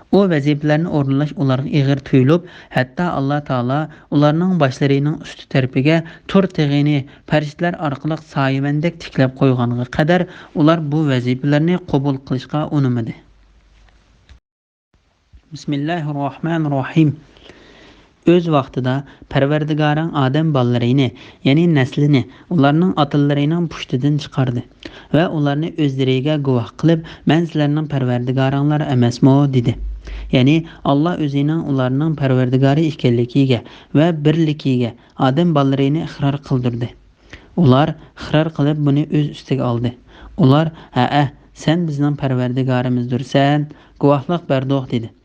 ئۇ ۋەزىپىلەرنى ئورۇنلاش ئۇلارغا ئېغىر تۇيۇلۇپ، ھەتتا ئاللا تائالا ئۇلارنىڭ باشلىرىنىڭ ئۈستى تەرىپىگە تۇر تېغىنى پەرىشتىلەر ئارقىلىق سايىۋەندەك تىكلەپ قويغانغا قەدەر، ئۇلار بۇ ۋەزىپىلەرنى قوبۇل قىلىشقا ئۇنىمىدى. بىسمىللاھىررەھمانىررەھىم. ئۆز ۋاقتىدا پەرۋەردىگارىڭ ئادەم بالىلىرىنى، يەنى نەسلىنى، ئۇلارنىڭ ئاتىلىرىنىڭ پۇشتىدىن چىقاردى ۋە ئۇلارنى ئۆزلىرىگە گۇۋاھ قىلىپ، مەن سىلەرنىڭ پەرۋەردىگارىڭلار ئەمەسمۇ؟ دېدى. يەنى ئاللا ئۆزىنىڭ ئۇلارنىڭ پەرۋەردىگارى ئىكەنلىكىگە ۋە بىرلىكىگە ئادەم بالىلىرىنى ئىقرار قىلدۇردى. ئۇلار ئىقرار قىلىپ بۇنى ئۆز ئۈستىگە ئالدى. ئۇلار، ھەئە، سەن بىزنىڭ پەرۋەردىگارىمىزدۇرسەن، گۇۋاھلىق بەردۇق، دېدى.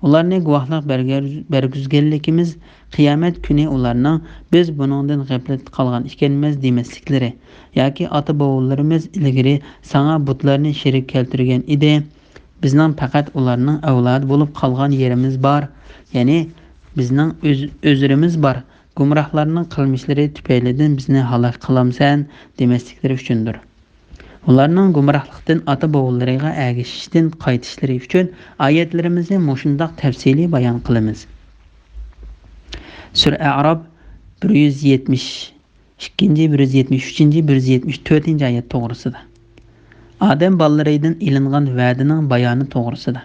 ئۇلارنى گۇۋاھلىق بەرگەر-، بەرگۈزگەنلىكىمىز، قىيامەت كۈنى ئۇلارنىڭ، بىز بۇنىڭدىن غەپلەتتە قالغان ئىكەنمىز، دېمەسلىكلىرى ياكى ئاتا-بوۋىلىرىمىز ئىلگىرى ساڭا بۇتلارنى شېرىك كەلتۈرگەن ئىدى، بىزنىڭ پەقەت ئۇلارنىڭ ئەۋلادى بولۇپ قالغان يېرىمىز بار، يەنى بىزنىڭ ئۆز-، ئۆزرىمىز بار، گۇمراھلارنىڭ قىلمىشلىرى تۈپەيلىدىن بىزنى ھالاك قىلامسەن؟ دېمەسلىكلىرى ئۈچۈندۇر. ئۇلارنىڭ گۇمراھلىقتىن ئاتا-بوۋىلىرىغا ئەگىشىشتىن قايتىشلىرى ئۈچۈن ئايەتلىرىمىزنى مۇشۇنداق تەپسىلىي بايان قىلىمىز. سۈرە ئەئراپ، بىر يۈز يەتمىش ئىككىنچى، بىر يۈز يەتمىش ئۈچىنچى، بىر يۈز يەتمىش تۆتىنچى ئايەت توغرىسىدا. ئادەم بالىلىرىدىن ئېلىنغان ۋەدىنىڭ بايانى توغرىسىدا.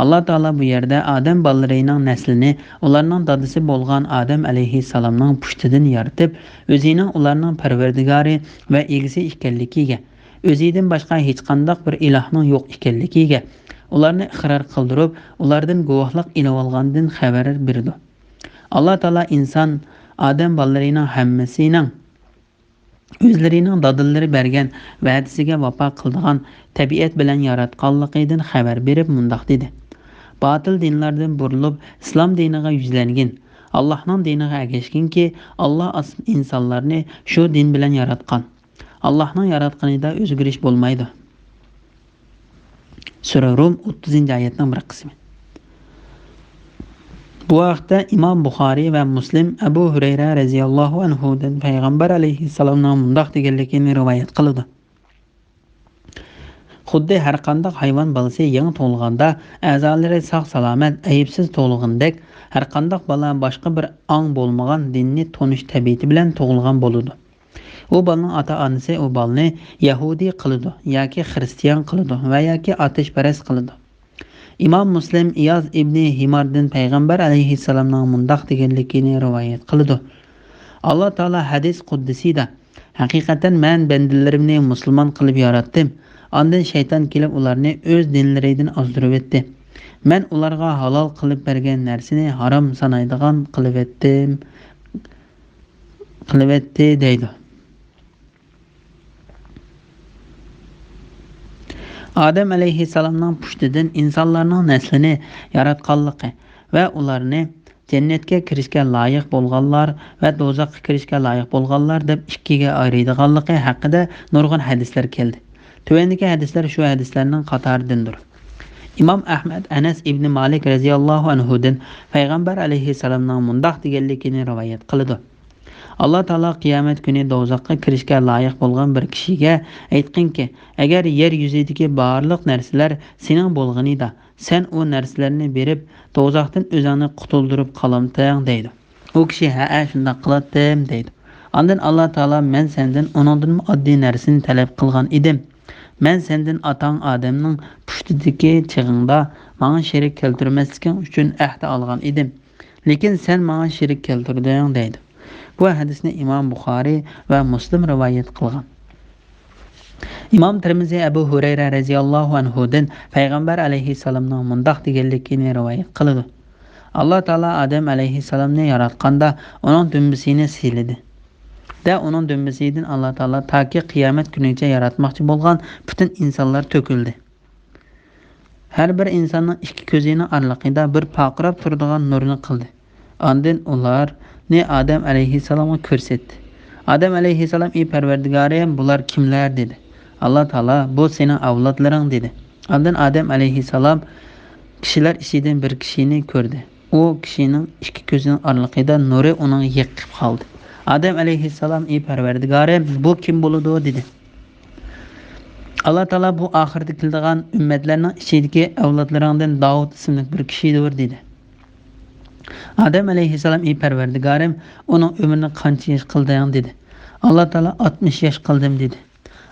ئاللا تائالا بۇ يەردە ئادەم بالىلىرىنىڭ نەسلىنى ئۇلارنىڭ دادىسى بولغان ئادەم ئەلەيھىسسالامنىڭ پۇشتىدىن يارىتىپ، ئۆزىنىڭ ئۇلارنىڭ پەرۋەردىگارى ۋە ئىگىسى ئىكەنلىكىگە، ئۆزىدىن باشقا ھېچقانداق بىر ئىلاھنىڭ يوق ئىكەنلىكىگە، ئۇلارنى ئىقرار قىلدۇرۇپ، ئۇلاردىن گۇۋاھلىق ئېلىۋالغاندىن خەۋەر بېرىدۇ. ئاللا تائالا ئىنسان، ئادەم بالىلىرىنىڭ ھەممىسىنىڭ ئۆزلىرىنىڭ دادىلىرى بەرگەن ۋەدىسىگە ۋاپا قىلىدىغان تەبىئەت بىلەن ياراتقانلىقىدىن خەۋەر بېرىپ مۇنداق دېدى: باتىل دىنلاردىن بۇرۇلۇپ، ئىسلام دىنىغا يۈزلەنگىن، ئاللاھنىڭ دىنىغا ئەگەشكىنكى، ئاللا ئاس-، ئىنسانلارنى شۇ دىن بىلەن ياراتقان. ئاللاھنىڭ ياراتقىنىدا ئۆزگىرىش بولمايدۇ. سۈرە رۇم، ئوتتۇزىنچى ئايەتنىڭ بىر قىسمى. بۇ ھەقتە ئىمام بۇخارىي ۋە مۇسلىم ئەبۇ ھۈرەيرە رەزىياللاھۇ ئەنھۇدىن پەيغەمبەر ئەلەيھىسسالامنىڭ مۇنداق دېگەنلىكىنى رىۋايەت قىلىدۇ: خۇددى ھەرقانداق ھايۋان بالىسى يېڭى تۇغۇلغاندا ئەزالىرى ساق-سالامەت، ئەيىبسىز تۇغۇلغىنىدەك، ھەرقانداق بالا باشقا بىر ئاڭ بولمىغان دىننى تونۇش تەبىئىتى بىلەن تۇغۇلغان بولىدۇ. ئۇ بالىنىڭ ئاتا-ئانىسى ئۇ بالىنى يەھۇدىي قىلىدۇ ياكى خىرىستىيان قىلىدۇ ۋە ياكى ئاتەشپەرەس قىلىدۇ. ئىمام مۇسلىم ئىياز ئىبنى ھىماردىن پەيغەمبەر ئەلەيھىسسالامنىڭ مۇنداق دېگەنلىكىنى رىۋايەت قىلىدۇ: ئاللا تائالا ھەدىس قۇدسىيدا، ھەقىقەتەن مەن بەندىلىرىمنى مۇسۇلمان قىلىپ ياراتتىم، ئاندىن شەيتان كېلىپ ئۇلارنى ئۆز دىنلىرىدىن ئازدۇرۇۋەتتى. مەن ئۇلارغا ھالال قىلىپ بەرگەن نەرسىنى ھارام سانايدىغان قىلىۋەتتىم. قىلىۋەتتى دەيدۇ. ئادەم ئەلەيھىسسالامنىڭ پۇشتىدىن ئىنسانلارنىڭ نەسلىنى ياراتقانلىقى ۋە ئۇلارنى جەننەتكە كىرىشكە لايىق بولغانلار ۋە دوزاخقا كىرىشكە لايىق بولغانلار دەپ ئىككىگە ئايرىيدىغانلىقى ھەققىدە نۇرغۇن ھەدىسلەر كەلدى. تۆۋەندىكى ھەدىسلەر شۇ ھەدىسلەرنىڭ قاتارىدىندۇر. ئىمام ئەھمەد ئەنەس ئىبنى مالىك رەزىياللاھۇ ئەنھۇدىن پەيغەمبەر ئەلەيھىسسالامنىڭ مۇنداق دېگەنلىكىنى رىۋايەت قىلىدۇ: ئاللا تائالا قىيامەت كۈنى دوزاخقا كىرىشكە لايىق بولغان بىر كىشىگە ئېيتقىنكى، ئەگەر يەر يۈزىدىكى بارلىق نەرسىلەر سېنىڭ بولغىنىدا، سەن ئۇ نەرسىلەرنى بېرىپ، دوزاختىن ئۆزۈڭنى قۇتۇلدۇرۇپ قالامتىڭ؟ دەيدۇ. ئۇ كىشى، ھەئە، شۇنداق قىلاتتىم، دەيدۇ. ئاندىن ئاللا تائالا، مەن سەندىن ئۇنىڭدىنمۇ ئاددىي نەرسىنى تەلەپ قىلغان ئىدىم. مەن سەندىن ئاتاڭ ئادەمنىڭ پۇشتىدىكى چېغىڭدا ماڭا شېرىك كەلتۈرمەسلىكىڭ ئۈچۈن ئەھدە ئالغان ئىدىم. لېكىن سەن ماڭا شېرىك كەلتۈردۈڭ، دەيدۇ. بۇ ھەدىسنى ئىمام بۇخارىي ۋە مۇسلىم رىۋايەت قىلغان. ئىمام تىرمىزى ئەبۇ ھۇرەيرە رەزىياللاھۇ ئەنھۇدىن پەيغەمبەر ئەلەيھىسسالامنىڭ مۇنداق دېگەنلىكىنى رىۋايەت قىلىدۇ: ئاللا تائالا ئادەم ئەلەيھىسسالامنى ياراتقاندا ئۇنىڭ دۈمبىسىنى سىيلىدى. دە ئۇنىڭ دۈمبىسىدىن ئاللا تائالا تاكى قىيامەت كۈنىگىچە ياراتماقچى بولغان پۈتۈن ئىنسانلار تۆكۈلدى. ھەر بىر ئىنساننىڭ ئىككى كۆزىنىڭ ئارىلىقىدا بىر پارقىراپ تۇرىدىغان نۇرنى قىلدى. ئاندىن ئۇلارنى ئادەم ئەلەيھىسسالامغا كۆرسەتتى. ئادەم ئەلەيھىسسالام، ئى پەرۋەردىگارىم، بۇلار كىملەر؟ دېدى. ئاللا تائالا، بۇ سېنىڭ ئەۋلادلىرىڭ، دېدى. ئاندىن ئادەم ئەلەيھىسسالام كىشىلەر ئىچىدىن بىر كىشىنى كۆردى. ئۇ كىشىنىڭ ئىككى كۆزىنىڭ ئارىلىقىدا نۇرى ئۇنىڭ يېقىپ قالدى. ئادەم ئەلەيھىسسالام، ئى پەرۋەردىگارىم، بۇ كىم بولىدۇ؟ دېدى. ئاللا تائالا، بۇ ئاخىرىدا كېلىدىغان ئۈممەتلەرنىڭ ئىچىدىكى ئەۋلادلىرىڭدىن داۋۇت ئىسىملىك بىر كىشىدۇر، دېدى. ئادەم ئەلەيھىسسالام، ئى پەرۋەردىگارىم، ئۇنىڭ ئۆمرىنى قانچە ياش قىلدىڭ؟ دېدى. ئاللا تائالا، ئاتمىش ياش قىلدىم، دېدى.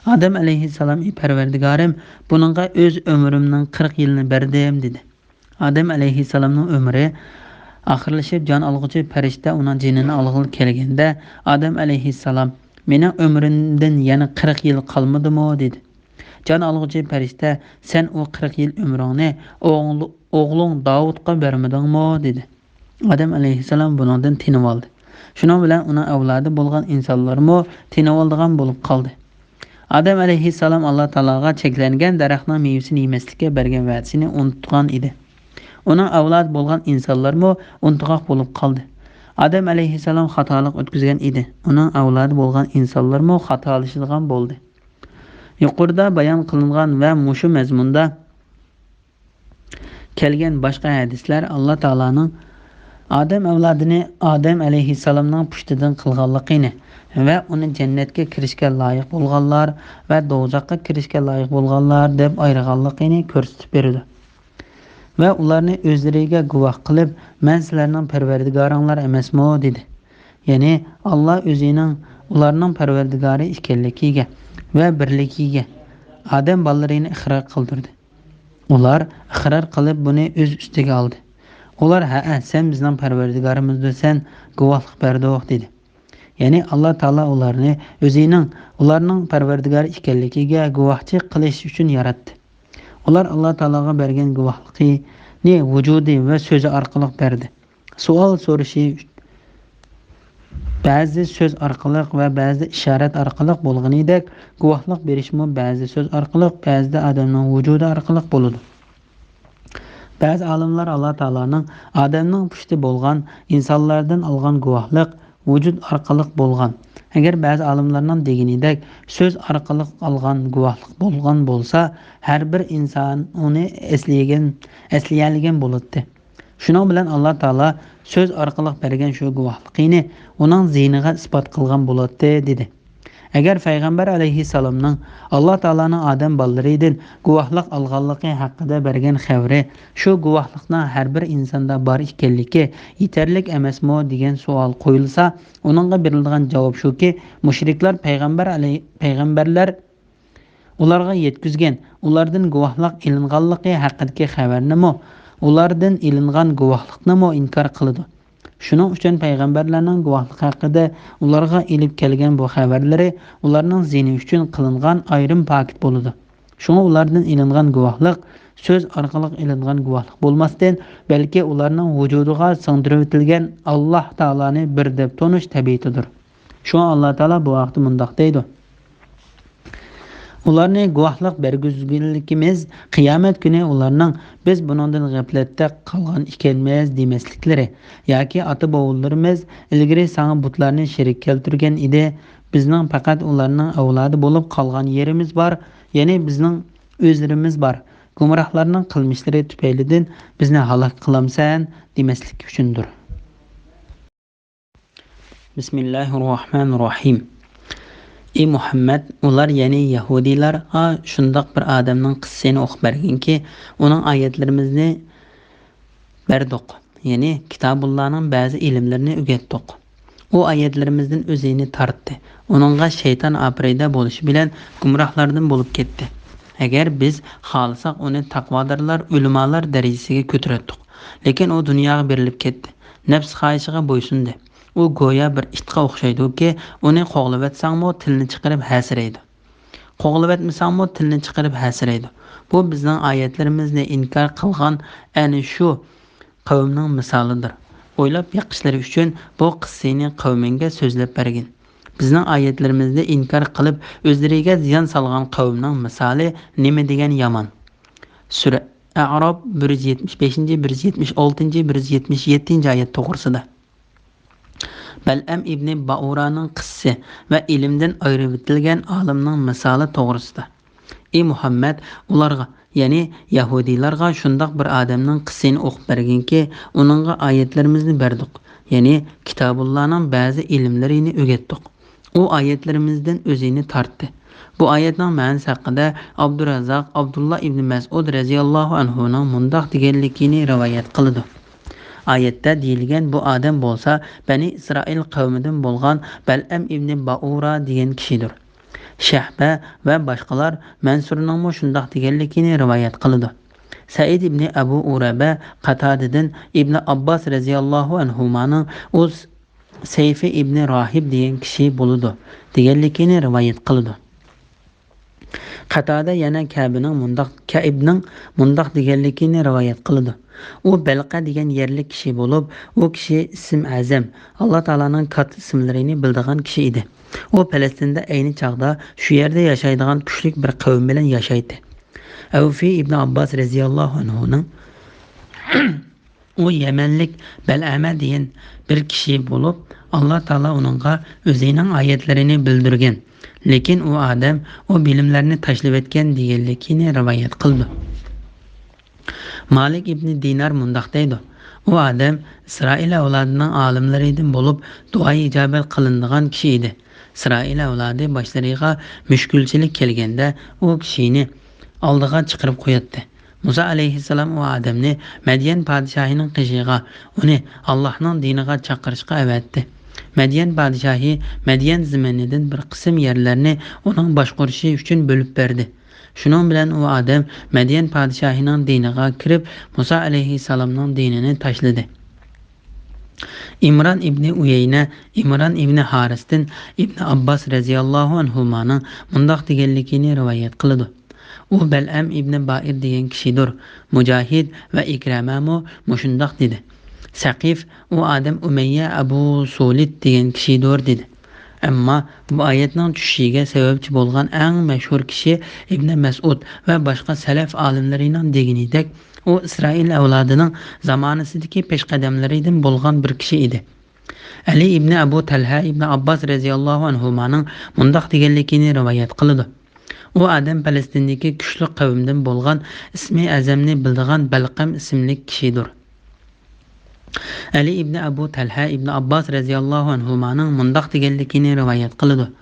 ئادەم ئەلەيھىسسالام، ئى پەرۋەردىگارىم، بۇنىڭغا ئۆز ئۆمرۈمنىڭ قىرىق يىلىنى بەردىم، دېدى. ئادەم ئەلەيھىسسالامنىڭ ئۆمرى ئاخىرلىشىپ، جان ئالغۇچى پەرىشتە ئۇنىڭ جېنىنى ئالغىلى كەلگەندە، ئادەم ئەلەيھىسسالام، مېنىڭ ئۆمرۈمدىن يەنە قىرىق يىل قالمىدىمۇ؟ دېدى. جان ئالغۇچى پەرىشتە، سەن ئۇ قىرىق يىل ئۆمرۈڭنى ئوغلۇ-، ئوغلۇڭ داۋۇتقا بەرمىدىڭمۇ؟ دېدى. ئادەم ئەلەيھىسسالام بۇنىڭدىن تېنىۋالدى. شۇنىڭ بىلەن ئۇنىڭ ئەۋلادى بولغان ئىنسانلارمۇ تېنىۋالىدىغان بولۇپ قالدى. ئادەم ئەلەيھىسسالام ئاللا تائالاغا چەكلەنگەن دەرەخنىڭ مېۋىسىنى يېمەسلىككە بەرگەن ۋەدىسىنى ئۇنتۇغان ئىدى. ئۇنىڭ ئەۋلادى بولغان ئىنسانلارمۇ ئۇنتۇغاق بولۇپ قالدى. ئادەم ئەلەيھىسسالام خاتالىق ئۆتكۈزگەن ئىدى. ئۇنىڭ ئەۋلادى بولغان ئىنسانلارمۇ خاتالىشىدىغان بولدى. يۇقىرىدا بايان قىلىنغان ۋە مۇشۇ مەزمۇندا كەلگەن باشقا ھەدىسلەر ئاللا تائالانىڭ ئادەم ئەۋلادىنى ئادەم ئەلەيھىسسالامنىڭ پۇشتىدىن قىلغانلىقىنى ۋە ئۇنى جەننەتكە كىرىشكە لايىق بولغانلار ۋە دوزاخقا كىرىشكە لايىق بولغانلار دەپ ئايرىغانلىقىنى كۆرسىتىپ بېرىدۇ. ۋە ئۇلارنى ئۆزلىرىگە گۇۋاھ قىلىپ، مەن سىلەرنىڭ پەرۋەردىگارىڭلار ئەمەسمۇ؟ دېدى. يەنى ئاللا ئۆزىنىڭ ئۇلارنىڭ پەرۋەردىگارى ئىكەنلىكىگە ۋە بىرلىكىگە، ئادەم بالىلىرىنى ئىقرار قىلدۇردى. ئۇلار ئىقرار قىلىپ، بۇنى ئۆز ئۈستىگە ئالدى. ئۇلار، ھەئە، سەن بىزنىڭ پەرۋەردىگارىمىزدۇرسەن، گۇۋاھلىق بەردۇق، دېدى. يەنى ئاللا تائالا ئۇلارنى ئۆزىنىڭ، ئۇلارنىڭ پەرۋەردىگارى ئىكەنلىكىگە گۇۋاھچى قىلىش ئۈچۈن ياراتتى. ئۇلار ئاللا تائالاغا بەرگەن گۇۋاھلىقىنى ۋۇجۇدى ۋە سۆزى ئارقىلىق بەردى. سوئال سورىشى بەزى سۆز ئارقىلىق ۋە بەزىدە ئىشارەت ئارقىلىق بولغىنىدەك، گۇۋاھلىق بېرىشمۇ بەزى سۆز ئارقىلىق، بەزىدە ئادەمنىڭ ۋۇجۇدى ئارقىلىق بولىدۇ. بەزى ئالىملار ئاللا تائالانىڭ ئادەمنىڭ پۇشتى بولغان ئىنسانلاردىن ئالغان گۇۋاھلىق ۋۇجۇد ئارقىلىق بولغان. ئەگەر بەزى ئالىملارنىڭ دېگىنىدەك سۆز ئارقىلىق ئالغان گۇۋاھلىق بولغان بولسا، ھەر بىر ئىنسان ئۇنى ئەسلىگەن، ئەسلىيەلىگەن بولاتتى. شۇنىڭ بىلەن ئاللا تائالا سۆز ئارقىلىق بەرگەن شۇ گۇۋاھلىقىنى ئۇنىڭ زېھنىغا ئىسپات قىلغان بولاتتى، دېدى. ئەگەر پەيغەمبەر ئەلەيھىسسالامنىڭ ئاللا تائالانىڭ ئادەم بالىلىرىدىن گۇۋاھلىق ئالغانلىقى ھەققىدە بەرگەن خەۋىرى شۇ گۇۋاھلىقنىڭ ھەر بىر ئىنساندا بار ئىكەنلىكى يېتەرلىك ئەمەسمۇ دېگەن سوئال قويۇلسا، ئۇنىڭغا بېرىلىدىغان جاۋاب شۇكى، مۇشرىكلار پەيغەمبەر ئەلەي-، پەيغەمبەرلەر ئۇلارغا يەتكۈزگەن، ئۇلاردىن گۇۋاھلىق ئېلىنغانلىقى ھەققىدىكى خەۋەرنىمۇ، ئۇلاردىن ئېلىنغان گۇۋاھلىقنىمۇ ئىنكار قىلىدۇ. شۇنىڭ ئۈچۈن پەيغەمبەرلەرنىڭ گۇۋاھلىق ھەققىدە ئۇلارغا ئېلىپ كەلگەن بۇ خەۋەرلىرى ئۇلارنىڭ زېھنى ئۈچۈن قىلىنغان ئايرىم پاكىت بولىدۇ. شۇڭا ئۇلاردىن ئېلىنغان گۇۋاھلىق سۆز ئارقىلىق ئېلىنغان گۇۋاھلىق بولماستىن، بەلكى ئۇلارنىڭ ۋۇجۇدىغا سىڭدۈرۈۋېتىلگەن ئاللاھ تائالانى بىر دەپ تونۇش تەبىئىتىدۇر. شۇڭا ئاللاھ تائالا بۇ ھەقتە مۇنداق دەيدۇ: ئۇلارنى گۇۋاھلىق بەرگۈزگىنىمىز قىيامەت كۈنى ئۇلارنىڭ، بىز بۇنىڭدىن غەپلەتتە قالغان ئىكەنمىز دېمەسلىكلىرى ياكى ئاتا-بوۋىلىرىمىز ئىلگىرى ساڭا بۇتلارنى شېرىك كەلتۈرگەن ئىدى، بىزنىڭ پەقەت ئۇلارنىڭ ئەۋلادى بولۇپ قالغان يېرىمىز بار، يەنى بىزنىڭ ئۆزلىرىمىز بار، گۇمراھلارنىڭ قىلمىشلىرى تۈپەيلىدىن بىزنى ھالاك قىلامسەن دېمەسلىك ئۈچۈندۇر. بىسمىللاھىررەھمانىررەھىم. ئى مۇھەممەد، ئۇلار، يەنى يەھۇدىيلارغا شۇنداق بىر ئادەمنىڭ قىسسىسىنى ئوقۇپ بەرگىنكى، ئۇنىڭ ئايەتلىرىمىزنى بەردۇق، يەنى كىتابۇللانىڭ بەزى ئىلىملىرىنى ئۆگەتتۇق. ئۇ ئايەتلىرىمىزدىن ئۆزىنى تارتتى. ئۇنىڭغا شەيتان ئاپىرىدە بولۇشى بىلەن گۇمراھلاردىن بولۇپ كەتتى. ئەگەر بىز خالىساق، ئۇنى تەقۋادارلار، ئۆلىمالار دەرىجىسىگە كۆتۈرەتتۇق. لېكىن ئۇ دۇنياغا بېرىلىپ كەتتى. نەپس خاھىشىغا بويسۇندى. ئۇ گويا بىر ئىتقا ئوخشايدۇكى، ئۇنى قوغلىۋەتسەڭمۇ تىلىنى چىقىرىپ ھەسىرەيدۇ. قوغلىۋەتمىسەڭمۇ تىلىنى چىقىرىپ ھەسىرەيدۇ. بۇ بىزنىڭ ئايەتلىرىمىزنى ئىنكار قىلغان ئەنە شۇ قەۋمنىڭ مىسالىدۇر. ئويلاپ بېقىشلىرى ئۈچۈن بۇ قىسسىنى قەۋمىڭگە سۆزلەپ بەرگىن. بىزنىڭ ئايەتلىرىمىزنى ئىنكار قىلىپ، ئۆزلىرىگە زىيان سالغان قەۋمنىڭ مىسالى نېمە دېگەن يامان. سۈرە ئەئراپ، بىر يۈز يەتمىش بەشىنچى، بىر يۈز يەتمىش ئالتىنچى، بىر يۈز يەتمىش يەتتىنچى ئايەت توغرىسىدا. بەلئەم ئىبنى بائۇرانىڭ قىسسىسى ۋە ئىلىمدىن ئايرىۋېتىلگەن ئالىمنىڭ مىسالى توغرىسىدا. ئى مۇھەممەد، ئۇلارغا، يەنى يەھۇدىيلارغا شۇنداق بىر ئادەمنىڭ قىسسىنى ئوقۇپ بەرگىنكى، ئۇنىڭغا ئايەتلىرىمىزنى بەردۇق، يەنى كىتابۇللانىڭ بەزى ئىلىملىرىنى ئۆگەتتۇق. ئۇ ئايەتلىرىمىزدىن ئۆزىنى تارتتى. بۇ ئايەتنىڭ مەنىسى ھەققىدە ئابدۇرازاق ئابدۇللا ئىبنى مەسئۇد رەزىياللاھۇ ئەنھۇنىڭ مۇنداق دېگەنلىكىنى رىۋايەت قىلىدۇ. ئايەتتە دېيىلگەن بۇ ئادەم بولسا بەنى ئىسرائىل قەۋمىدىن بولغان بەلئەم ئىبنى بائۇرا دېگەن كىشىدۇر. شەھبە ۋە باشقىلار مەنسۇرنىڭمۇ شۇنداق دېگەنلىكىنى رىۋايەت قىلىدۇ. سەئىد ئىبنى ئەبۇ ئۇرەبە قاتادىدىن ئىبنى ئابباس رەزىياللاھۇ ئەنھۇمانىڭ ئۇ سەيفى ئىبنى راھىب دېگەن كىشى بولىدۇ دېگەنلىكىنى رىۋايەت قىلىدۇ. قاتادە يەنە كەبىنىڭ مۇنداق، كەئىبنىڭ مۇنداق دېگەنلىكىنى رىۋايەت قىلىدۇ. ئۇ بەلقە دېگەن يەرلىك كىشى بولۇپ، ئۇ كىشى ئىسىم ئەزەم، ئاللا تائالانىڭ كاتتا ئىسىملىرىنى بىلىدىغان كىشى ئىدى. ئۇ پەلەستىندە ئەينى چاغدا شۇ يەردە ياشايدىغان كۈچلۈك بىر قەۋم بىلەن ياشايتتى. ئەۋفى ئىبنى ئابباس رەزىياللاھۇ ئەنھۇنىڭ ئۇ يەمەنلىك بەلئەمە دېگەن بىر كىشى بولۇپ، ئاللا تائالا ئۇنىڭغا ئۆزىنىڭ ئايەتلىرىنى بىلدۈرگەن. لېكىن ئۇ ئادەم ئۇ بىلىملەرنى تاشلىۋەتكەن دېگەنلىكىنى رىۋايەت قىلىدۇ. مالىك ئىبنى دىنار مۇنداق دەيدۇ: ئۇ ئادەم ئىسرائىل ئەۋلادىنىڭ ئالىملىرىدىن بولۇپ، دۇئايى ئىجابەت قىلىنىدىغان كىشى ئىدى. ئىسرائىل ئەۋلادى باشلىرىغا مۈشكۈلچىلىك كەلگەندە، ئۇ كىشىنى ئالدىغا چىقىرىپ قوياتتى. مۇسا ئەلەيھىسسالام ئۇ ئادەمنى مەديەن پادىشاھىنىڭ قېشىغا، ئۇنى ئاللاھنىڭ دىنىغا چاقىرىشقا ئەۋەتتى. مەديەن پادىشاھى مەديەن زېمىنىدىن بىر قىسىم يەرلەرنى ئۇنىڭ باشقۇرۇشى ئۈچۈن بۆلۈپ بەردى. شۇنىڭ بىلەن ئۇ ئادەم مەديەن پادىشاھىنىڭ دىنىغا كىرىپ، مۇسا ئەلەيھىسسالامنىڭ دىنىنى تاشلىدى. ئىمران ئىبنى ئۇيەينە ئىمران ئىبنى ھارىستىن ئىبنى ئابباس رەزىياللاھۇ ئەنھۇمانىڭ مۇنداق دېگەنلىكىنى رىۋايەت قىلىدۇ. ئۇ بەلئەم ئىبنى بائىر دېگەن كىشىدۇر. مۇجاھىد ۋە ئىكرەمەمۇ مۇشۇنداق دېدى. سەقىف، ئۇ ئادەم ئۇمەييە ئەبۇ سۇلىت دېگەن كىشىدۇر، دېدى. ئەمما بۇ ئايەتنىڭ چۈشۈشىگە سەۋەبچى بولغان ئەڭ مەشھۇر كىشى ئىبنى مەسئۇد ۋە باشقا سەلەف ئالىملىرىنىڭ دېگىنىدەك، ئۇ ئىسرائىل ئەۋلادىنىڭ زامانىسىدىكى پېشقەدەملىرىدىن بولغان بىر كىشى ئىدى. ئەلى ئىبنى ئەبۇ تەلھە ئىبنى ئابباس رەزىياللاھۇ ئەنھۇمانىڭ مۇنداق دېگەنلىكىنى رىۋايەت قىلىدۇ. ئۇ ئادەم پەلەستىندىكى كۈچلۈك قەۋمدىن بولغان ئىسمى ئەزەمنى بىلىدىغان بەلقەم ئىسىملىك كىشىدۇر. ئەلى ئىبنى ئەبۇ تەلھە ئىبنى ئابباس رەزىياللاھۇ ئەنھۇمانىڭ مۇنداق دېگەنلىكىنى رىۋايەت قىلىدۇ.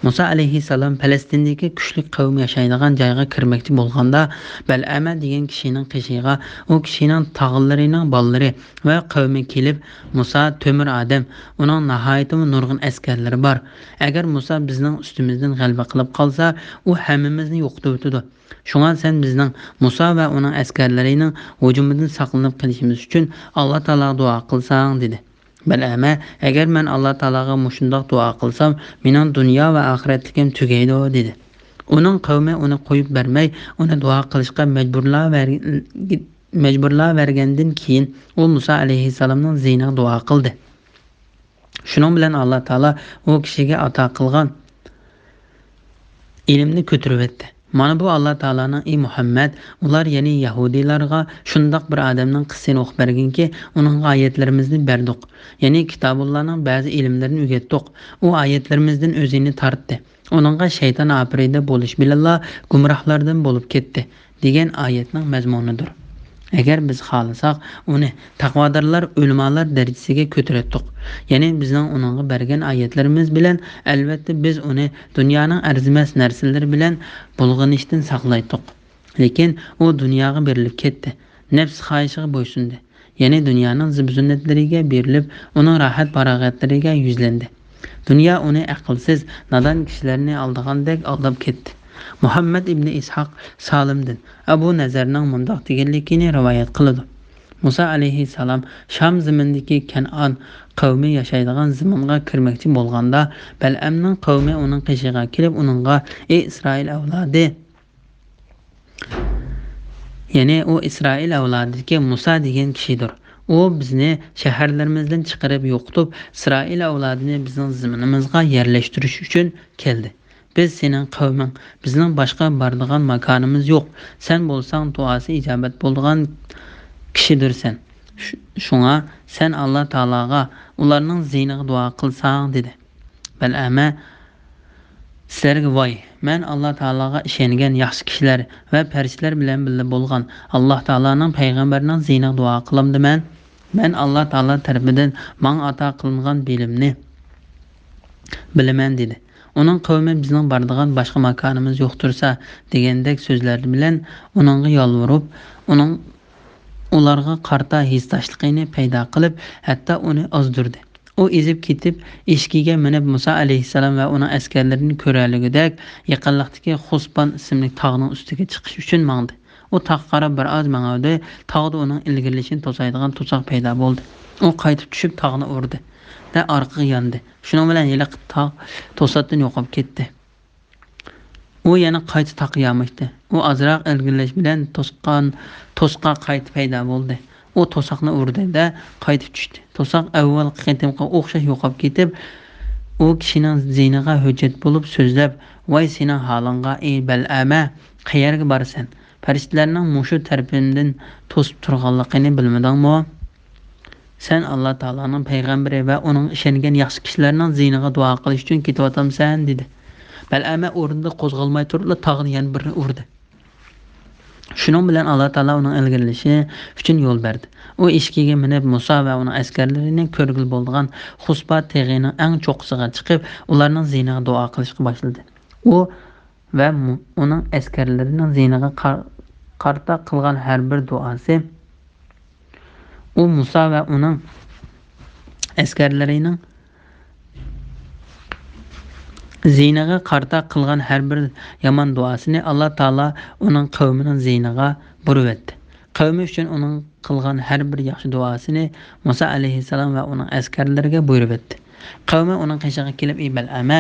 مۇسا ئەلەيھىسسالام پەلەستىندىكى كۈچلۈك قەۋم ياشايدىغان جايغا كىرمەكچى بولغاندا، بەلئەمە دېگەن كىشىنىڭ قېشىغا ئۇ كىشىنىڭ تاغىلىرىنىڭ بالىلىرى ۋە قەۋمى كېلىپ، مۇسا تۆمۈر ئادەم، ئۇنىڭ ناھايىتىمۇ نۇرغۇن ئەسكەرلىرى بار. ئەگەر مۇسا بىزنىڭ ئۈستىمىزدىن غەلىبە قىلىپ قالسا، ئۇ ھەممىمىزنى يوقىتىۋېتىدۇ. شۇڭا سەن بىزنىڭ مۇسا ۋە ئۇنىڭ ئەسكەرلىرىنىڭ ھۇجۇمىدىن ساقلىنىپ قېلىشىمىز ئۈچۈن ئاللا تائالاغا دۇئا قىلساڭ، دېدى. بەلئەمە، ئەگەر مەن ئاللا تائالاغا مۇشۇنداق دۇئا قىلسام، مېنىڭ دۇنيا ۋە ئاخىرەتلىكىم تۈگەيدۇ، دېدى. ئۇنىڭ قەۋمى ئۇنى قويۇپ بەرمەي، ئۇنى دۇئا قىلىشقا مەجبۇرلاۋەر-، مەجبۇرلاۋەرگەندىن كېيىن، ئۇ مۇسا ئەلەيھىسسالامنىڭ زىيىنىغا دۇئا قىلدى. شۇنىڭ بىلەن ئاللا تائالا ئۇ كىشىگە ئاتا قىلغان ئىلىمنى كۆتۈرۈۋەتتى. مانا بۇ ئاللا تائالانىڭ، ئى مۇھەممەد، ئۇلار، يەنى يەھۇدىيلارغا شۇنداق بىر ئادەمنىڭ قىسسىسىنى ئوقۇپ بەرگىنكى، ئۇنىڭغا ئايەتلىرىمىزنى بەردۇق. يەنى كىتابۇللانىڭ بەزى ئىلىملىرىنى ئۆگەتتۇق. ئۇ ئايەتلىرىمىزدىن ئۆزىنى تارتتى. ئۇنىڭغا شەيتان ئاپىرىدە بولۇش بىلەنلا گۇمراھلاردىن بولۇپ كەتتى، دېگەن ئايەتنىڭ مەزمۇنىدۇر. ئەگەر بىز خالىساق، ئۇنى تەقۋادارلار، ئۆلىمالار دەرىجىسىگە كۆتۈرەتتۇق. يەنى بىزنىڭ ئۇنىڭغا بەرگەن ئايەتلىرىمىز بىلەن، ئەلۋەتتە، بىز ئۇنى دۇنيانىڭ ئەرزىمەس نەرسىلىرى بىلەن بۇلغىنىشتىن ساقلايتتۇق. لېكىن ئۇ دۇنياغا بېرىلىپ كەتتى، نەپس خاھىشىغا بويسۇندى. يەنى دۇنيانىڭ زىبۇ-زىننەتلىرىگە بېرىلىپ، ئۇنىڭ راھەت-پاراغەتلىرىگە يۈزلەندى. دۇنيا ئۇنى ئەقىلسىز، نادان كىشىلەرنى ئالدىغاندەك ئالداپ كەتتى. مۇھەممەد ئىبنى ئىسھاق سالىمدىن ئەبۇ نەزەرنىڭ مۇنداق دېگەنلىكىنى رىۋايەت قىلىدۇ. مۇسا ئەلەيھىسسالام شام زېمىنىدىكى كەنئان قەۋمى ياشايدىغان زېمىنغا كىرمەكچى بولغاندا، بەلئەمنىڭ قەۋمى ئۇنىڭ قېشىغا كېلىپ، ئۇنىڭغا، ئى ئىسرائىل ئەۋلادى، يەنى ئۇ ئىسرائىل ئەۋلادىدىكى مۇسا دېگەن كىشىدۇر. ئۇ بىزنى شەھەرلىرىمىزدىن چىقىرىپ يوقىتىپ، ئىسرائىل ئەۋلادىنى بىزنىڭ زېمىنىمىزغا يەرلەشتۈرۈش ئۈچۈن كەلدى. بىز سېنىڭ قەۋمىڭ، بىزنىڭ باشقا بارىدىغان ماكانىمىز يوق. سەن بولساڭ دۇئاسى ئىجابەت بولىدىغان كىشىدۇرسەن. شۇ-، شۇڭا سەن ئاللا تائالاغا ئۇلارنىڭ زىيىنىغا دۇئا قىلساڭ، دېدى. بەلئەمە سىلەرگە ۋاي! مەن ئاللا تائالاغا ئىشەنگەن ياخشى كىشىلەر ۋە پەرىشتىلەر بىلەن بىللە بولغان ئاللا تائالانىڭ پەيغەمبىرىنىڭ زىيىنىغا دۇئا قىلامدىمەن؟ مەن ئاللا تائالا تەرىپىدىن ماڭا ئاتا قىلىنغان بىلىمنى بىلىمەن، دېدى. ئۇنىڭ قەۋمى بىزنىڭ بارىدىغان باشقا ماكانىمىز يوقتۇرسا دېگەندەك سۆزلەر بىلەن ئۇنىڭغا يالۋۇرۇپ، ئۇنىڭ ئۇلارغا قارىتا ھېسداشلىقىنى پەيدا قىلىپ، ھەتتا ئۇنى ئازدۇردى. ئۇ ئېزىپ كېتىپ، ئېشىكىگە مىنىپ، مۇسا ئەلەيھىسسالام ۋە ئۇنىڭ ئەسكەرلىرىنى كۆرەلىگۈدەك يېقىنلىقتىكى خۇسپان ئىسىملىك تاغنىڭ ئۈستىگە چىقىش ئۈچۈن ماڭدى. ئۇ تاغقا قاراپ بىر ئاز ماڭىۋىدى، تاغدا ئۇنىڭ ئىلگىرىلىشىنى توسايدىغان توساق پەيدا بولدى. ئۇ قايتىپ چۈشۈپ تاغنى ئۇردى ۋە ئارقىغا ياندى. شۇنىڭ بىلەن ھېلىقى تاغ توساتتىن يوقاپ كەتتى. ئۇ يەنە قايتا تاغقا ياماشتى. ئۇ ئازراق ئىلگىرىلەش بىلەن توسقان، توسقا قايتا پەيدا بولدى. ئۇ توساقنى ئۇردى-دە، قايتىپ چۈشتى. توساق ئەۋۋەلقى قېتىمقىغا ئوخشاش يوقاپ كېتىپ، ئۇ كىشىنىڭ زىيىنىغا ھۆججەت بولۇپ سۆزلەپ، ۋاي سېنىڭ ھالىڭغا، ئى بەلئەمە! قەيەرگە بارىسەن؟ پەرىشتىلەرنىڭ مۇشۇ تەرىپىمدىن توسۇپ تۇرغانلىقىنى بىلمىدىڭمۇ؟ سەن ئاللا تائالانىڭ پەيغەمبىرى ۋە ئۇنىڭغا ئىشەنگەن ياخشى كىشىلەرنىڭ زىيىنىغا دۇئا قىلىش ئۈچۈن كېتىۋاتامسەن؟ دېدى. بەلئەمە ئورنىدا قوزغالماي تۇرۇپلا تاغنى يەنە بىرنى ئۇردى. شۇنىڭ بىلەن ئاللا تائالا ئۇنىڭ ئىلگىرىلىشى ئۈچۈن يول بەردى. ئۇ ئېشىكىگە مىنىپ، مۇسا ۋە ئۇنىڭ ئەسكەرلىرىنى كۆرگىلى بولىدىغان خۇسپا تېغىنىڭ ئەڭ چوققىسىغا چىقىپ، ئۇلارنىڭ زىيىنىغا دۇئا قىلىشقا باشلىدى. ئۇ ۋە مۇ-، ئۇنىڭ ئەسكەرلىرىنىڭ زىيىنىغا قار-، قارىتا قىلغان ھەر بىر دۇئاسى، ئۇ مۇسا ۋە ئۇنىڭ ئەسكەرلىرىنىڭ زىيىنىغا قارىتا قىلغان ھەر بىر يامان دۇئاسىنى ئاللا تائالا ئۇنىڭ قەۋمىنىڭ زىيىنىغا بۇرۇۋەتتى. قەۋمى ئۈچۈن ئۇنىڭ قىلغان ھەر بىر ياخشى دۇئاسىنى مۇسا ئەلەيھىسسالام ۋە ئۇنىڭ ئەسكەرلىرىگە بۇيرۇۋەتتى. قەۋمى ئۇنىڭ قېشىغا كېلىپ، ئى بەلئەمە،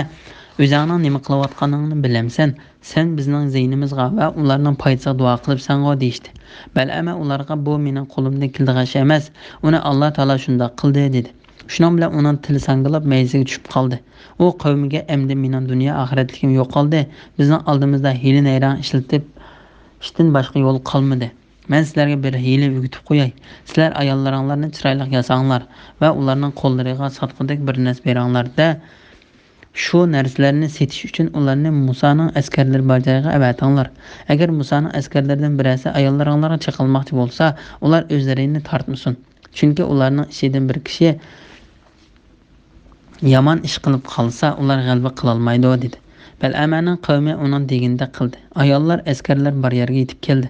ئۆزۈڭنىڭ نېمە قىلىۋاتقانلىقىڭنى بىلەمسەن؟ سەن بىزنىڭ زىيىنىمىزغا ۋە ئۇلارنىڭ پايدىسىغا دۇئا قىلىپسەنغۇ، دېيىشتى. بەلئەمە ئۇلارغا، بۇ مېنىڭ قولۇمدىن كېلىدىغان ئىش ئەمەس، ئۇنى ئاللا تائالا شۇنداق قىلدى، دېدى. شۇنىڭ بىلەن ئۇنىڭ تىلى ساڭگىلاپ مەيدىسىگە چۈشۈپ قالدى. ئۇ قەۋمىگە، ئەمدى مېنىڭ دۇنيا ئاخىرەتلىكىم يوقالدى، بىزنىڭ ئالدىمىزدا ھىيلە-نەيرەڭ ئىشلىتىپ، ئىشتىن باشقا يول قالمىدى. مەن سىلەرگە بىر ھىيلە ئۆگىتىپ قوياي. سىلەر ئاياللىرىڭلارنى چىرايلىق ياساڭلار ۋە ئۇلارنىڭ قوللىرىغا ساتقۇدەك بىر نەرسە بېرىڭلار-دە، شۇ نەرسىلەرنى سېتىش ئۈچۈن ئۇلارنى مۇسانىڭ ئەسكەرلىرى بار جايغا ئەۋەتىڭلار. ئەگەر مۇسانىڭ ئەسكەرلىرىدىن بىرەرسى ئاياللىرىڭلارغا چېقىلماقچى بولسا، ئۇلار ئۆزلىرىنى تارتمىسۇن. چۈنكى ئۇلارنىڭ ئىچىدىن بىر كىشى يامان ئىش قىلىپ قالسا، ئۇلار غەلىبە قىلالمايدۇ، دېدى. بەلئەمەنىڭ قەۋمى ئۇنىڭ دېگىنىدەك قىلدى. ئاياللار ئەسكەرلەر بار يەرگە يېتىپ كەلدى.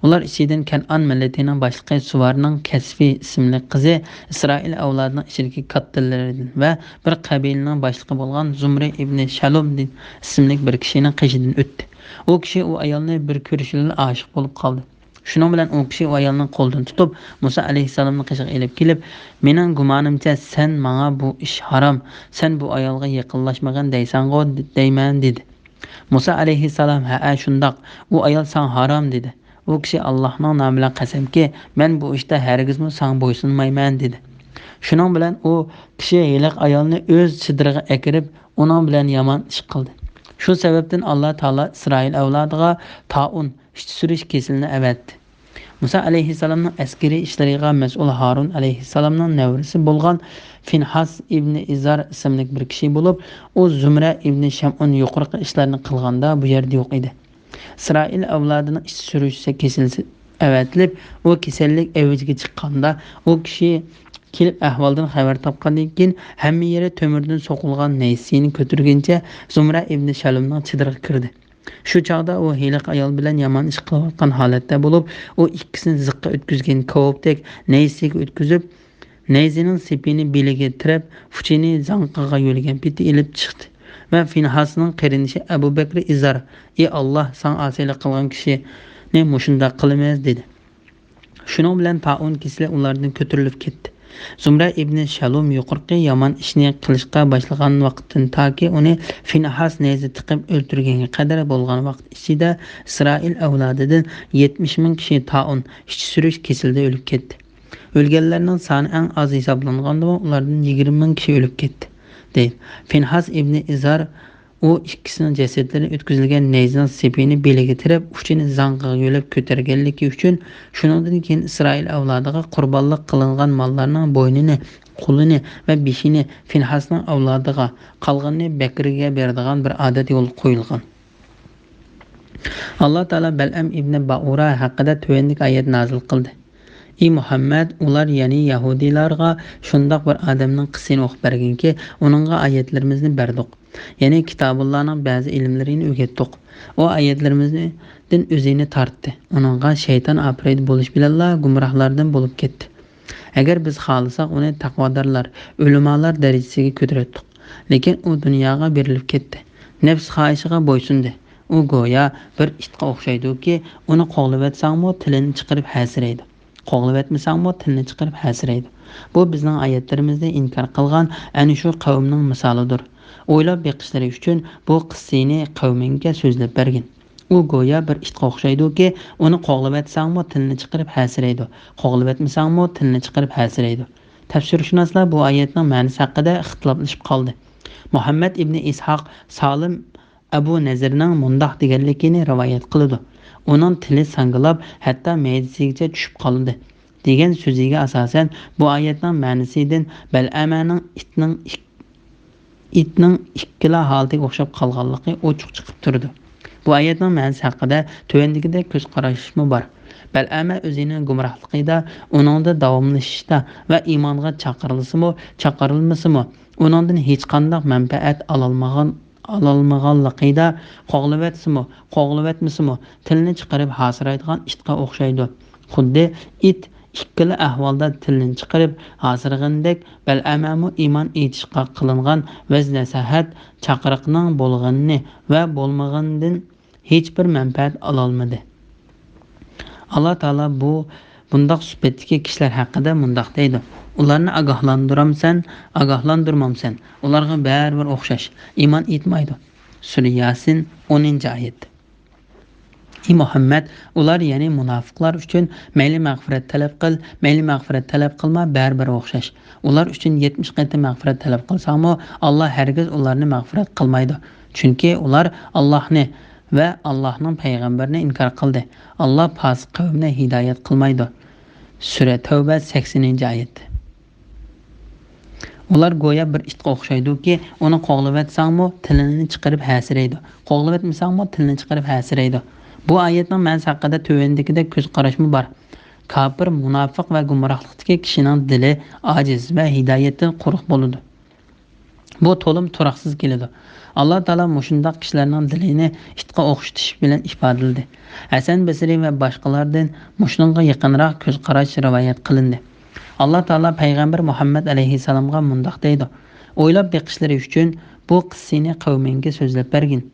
ئۇلار ئىچىدىن كەنئان مىللىتىنىڭ باشلىقى سۇۋارنىڭ كەسفى ئىسىملىك قىزى، ئىسرائىل ئەۋلادىنىڭ ئىچىدىكى كاتتىلىرىدىن ۋە بىر قەبىلىنىڭ باشلىقى بولغان زۇمرە ئىبنى شەلۇم ئىسىملىك بىر كىشىنىڭ قېشىدىن ئۆتتى. ئۇ كىشى ئۇ ئايالنى بىر كۆرۈشىدىلا ئاشىق بولۇپ قالدى. شۇنىڭ بىلەن ئۇ كىشى ئۇ ئايالنىڭ قولىدىن تۇتۇپ، مۇسا ئەلەيھىسسالامنىڭ قېشىغا ئېلىپ كېلىپ، مېنىڭ گۇمانىمچە، سەن ماڭا بۇ ئىش ھارام، سەن بۇ ئايالغا يېقىنلاشمىغىن دەيسەنغۇ، دەيمەن، دېدى. مۇسا ئەلەيھىسسالام، ھەئە، شۇنداق، ئۇ ئايال ساڭا ھارام، دېدى. ئۇ كىشى، ئاللاھنىڭ نامى بىلەن قەسەمكى، مەن بۇ ئىشتا ھەرگىزمۇ ساڭا بويسۇنمايمەن، دېدى. شۇنىڭ بىلەن ئۇ كىشى ھېلىقى ئايالنى ئۆز چېدىرىغا ئەكىرىپ، ئۇنىڭ بىلەن يامان ئىش قىلدى. شۇ سەۋەبتىن ئاللا تائالا ئىسرائىل ئەۋلادىغا تائۇن، ئىچ سۈرۈش كېسىلىنى ئەۋەتتى. مۇسا ئەلەيھىسسالامنىڭ ئەسكىرىي ئىشلىرىغا مەسئۇل ھارۇن ئەلەيھىسسالامنىڭ نەۋرىسى بولغان فىنھاس ئىبنى ئىزار ئىسىملىك بىر كىشى بولۇپ، ئۇ زۇمرە ئىبنى شەمئۇن يۇقىرىقى ئىشلارنى قىلغاندا بۇ يەردە يوق ئىدى. ئىسرائىل ئەۋلادىنىڭ ئىچ سۈرۈش كېسىلى ئەۋەتىلىپ، ئۇ كېسەللىك ئەۋجىگە چىققاندا، ئۇ كىشى كېلىپ ئەھۋالدىن خەۋەر تاپقاندىن كېيىن، ھەممە يېرى تۆمۈردىن سوقۇلغان نەيزىسىنى كۆتۈرگىنىچە زۇمرە ئىبنى شەلۇمنىڭ چېدىرىغا كىردى. شۇ چاغدا ئۇ ھېلىقى ئايال بىلەن يامان ئىش قىلىۋاتقان ھالەتتە بولۇپ، ئۇ ئىككىسىنى زىققا ئۆتكۈزگەن كاۋاپتەك نەيزىسىگە ئۆتكۈزۈپ، نەيزىنىڭ سېپىنى بېلىگە تىرەپ، ئۇچىنى زاڭقىغا يۆلىگەن پېتى ئېلىپ چىقتى ۋە فىنھاسنىڭ قېرىندىشى ئەبۇ بەكرى ئىزار، ئى ئاللا، ساڭا ئاسىيلىق قىلغان كىشىنى مۇشۇنداق قىلىمىز، دېدى. شۇنىڭ بىلەن تائۇن كېسىلى ئۇلاردىن كۆتۈرۈلۈپ كەتتى. زۇمرە ئىبنى شەلۇم يۇقىرىقى يامان ئىشنى قىلىشقا باشلىغان ۋاقىتتىن تاكى ئۇنى فىنھاس نەيزە تىقىپ ئۆلتۈرگەنگە قەدەر بولغان ۋاقىت ئىچىدە ئىسرائىل ئەۋلادىدىن يەتمىش مىڭ كىشى تائۇن، ئىچ سۈرۈش كېسىلىدە ئۆلۈپ كەتتى. ئۆلگەنلەرنىڭ سانى ئەڭ ئاز ھېسابلانغاندىمۇ ئۇلاردىن يىگىرمە مىڭ كىشى ئۆلۈپ كەتتى، دەيدۇ. فىنھاس ئىبنى ئىزار ئۇ ئىككىسىنىڭ جەسەتلىرى ئۆتكۈزۈلگەن نەيزىنىڭ سېپىنى بېلىگە تىرەپ، ئۇچىنى زاڭقىغا يۆلەپ كۆتۈرگەنلىكى ئۈچۈن، شۇنىڭدىن كېيىن ئىسرائىل ئەۋلادىغا قۇربانلىق قىلىنغان ماللارنىڭ بوينىنى، قولىنى ۋە بېشىنى فىنھاسنىڭ ئەۋلادىغا، قالغىنىنى بەكرىگە بېرىدىغان بىر ئادەت يولغا قويۇلغان. ئاللا تائالا بەلئەم ئىبنى بائۇرا ھەققىدە تۆۋەندىكى ئايەت نازىل قىلدى. ئى مۇھەممەد، ئۇلار، يەنى يەھۇدىيلارغا شۇنداق بىر ئادەمنىڭ قىسسىسىنى ئوقۇپ بەرگىنكى، ئۇنىڭغا ئايەتلىرىمىزنى بەردۇق. يەنى كىتابۇللانىڭ بەزى ئىلىملىرىنى ئۆگەتتۇق. ئۇ ئايەتلىرىمىزدىن ئۆزىنى تارتتى. ئۇنىڭغا شەيتان ئاپىرىدە بولۇش بىلەنلا گۇمراھلاردىن بولۇپ كەتتى. ئەگەر بىز خالىساق، ئۇنى تەقۋادارلار، ئۆلىمالار دەرىجىسىگە كۆتۈرەتتۇق. لېكىن ئۇ دۇنياغا بېرىلىپ كەتتى. نەپس خاھىشىغا بويسۇندى. ئۇ گويا بىر ئىتقا ئوخشايدۇكى، ئۇنى قوغلىۋەتسەڭمۇ تىلىنى چىقىرىپ ھەسىرەيدۇ. قوغلىۋەتمىسەڭمۇ تىلىنى چىقىرىپ ھەسىرەيدۇ. بۇ بىزنىڭ ئايەتلىرىمىزنى ئىنكار قىلغان ئەنە شۇ قەۋمنىڭ مىسالىدۇر. ئويلاپ بېقىشلىرى ئۈچۈن بۇ قىسسىنى قەۋمىڭگە سۆزلەپ بەرگىن. ئۇ گويا بىر ئىتقا ئوخشايدۇكى، ئۇنى قوغلىۋەتسەڭمۇ تىلىنى چىقىرىپ ھەسىرەيدۇ، قوغلىۋەتمىسەڭمۇ تىلىنى چىقىرىپ ھەسىرەيدۇ. تەپسىرشۇناسلار بۇ ئايەتنىڭ مەنىسى ھەققىدە ئىختىلاپلىشىپ قالدى. مۇھەممەد ئىبنى ئىسھاق سالىم ئەبۇ نەزىرنىڭ مۇنداق دېگەنلىكىنى رىۋايەت قىلىدۇ: ئۇنىڭ تىلى ساڭگىلاپ، ھەتتا مەيدىسىگىچە چۈشۈپ قالدى، دېگەن سۆزىگە ئاساسەن، بۇ ئايەتنىڭ مەنىسىدىن بەلئەمەنىڭ ئىتنىڭ ئىك-، ئىتنىڭ ئىككىلا ھالىتىگە ئوخشاپ قالغانلىقى ئوچۇق چىقىپ تۇرىدۇ. بۇ ئايەتنىڭ مەنىسى ھەققىدە تۆۋەندىكىدەك كۆز قاراشمۇ بار. بەلئەمە ئۆزىنىڭ گۇمراھلىقىدا، ئۇنىڭدا داۋاملىشىشتا ۋە ئىمانغا چاقىرىلسىمۇ، چاقىرىلمىسىمۇ، ئۇنىڭدىن ھېچقانداق مەنپەئەت ئالالمىغان، ئالالمىغانلىقىدا، قوغلىۋەتسىمۇ، قوغلىۋەتمىسىمۇ، تىلىنى چىقىرىپ ھاسىرايدىغان ئىتقا ئوخشايدۇ. خۇددى ئىت ئىككىلا ئەھۋالدا تىلىنى چىقىرىپ ھاسىرىغىنىدەك، بەلئەمەمۇ ئىمان ئېيتىشقا قىلىنغان ۋەز-نەسىھەت چاقىرىقنىڭ بولغىنىنى ۋە بولمىغىنىدىن ھېچبىر مەنپەئەت ئالالمىدى. ئاللا تائالا بۇ، بۇنداق سۈپەتتىكى كىشىلەر ھەققىدە مۇنداق دەيدۇ: ئۇلارنى ئاگاھلاندۇرامسەن، ئاگاھلاندۇرمامسەن، ئۇلارغا بەرىبىر ئوخشاش، ئىمان ئېيتمايدۇ. سۈرە ياسىن، ئونىنچى ئايەت. ئى مۇھەممەد، ئۇلار، يەنى مۇناپىقلار ئۈچۈن مەيلى مەغپىرەت تەلەپ قىل، مەيلى مەغپىرەت تەلەپ قىلما، بەرىبىر ئوخشاش. ئۇلار ئۈچۈن يەتمىش قېتىم مەغپىرەت تەلەپ قىلساڭمۇ، ئاللا ھەرگىز ئۇلارنى مەغپىرەت قىلمايدۇ. چۈنكى ئۇلار ئاللاھنى ۋە ئاللاھنىڭ پەيغەمبىرىنى ئىنكار قىلدى. ئاللا پاسىق قەۋمنى ھىدايەت قىلمايدۇ. سۈرە تەۋبە، سەكسىنىنچى ئايەت. ئۇلار گويا بىر ئىتقا ئوخشايدۇكى، ئۇنى قوغلىۋەتسەڭمۇ تىلىنى چىقىرىپ ھەسىرەيدۇ، قوغلىۋەتمىسەڭمۇ تىلىنى چىقىرىپ ھەسىرەيدۇ. بۇ ئايەتنىڭ مەنىسى ھەققىدە تۆۋەندىكىدەك كۆز قاراشمۇ بار. كاپىر، مۇناپىق ۋە گۇمراھلىقتىكى كىشىنىڭ دىلى ئاجىز ۋە ھىدايەتتىن قۇرۇق بولىدۇ. بۇ تولىمۇ تۇراقسىز كېلىدۇ. ئاللا تائالا مۇشۇنداق كىشىلەرنىڭ دىلىنى ئىتقا ئوخشىتىش بىلەن ئىپادىلىدى. ھەسەن بەسرى ۋە باشقىلاردىن مۇشۇنىڭغا يېقىنراق كۆز قاراش رىۋايەت قىلىندى. ئاللا تائالا پەيغەمبەر مۇھەممەد ئەلەيھىسسالامغا مۇنداق دەيدۇ: ئويلاپ بېقىشلىرى ئۈچۈن بۇ قىسسىنى قەۋمىڭگە سۆزلەپ بەرگىن.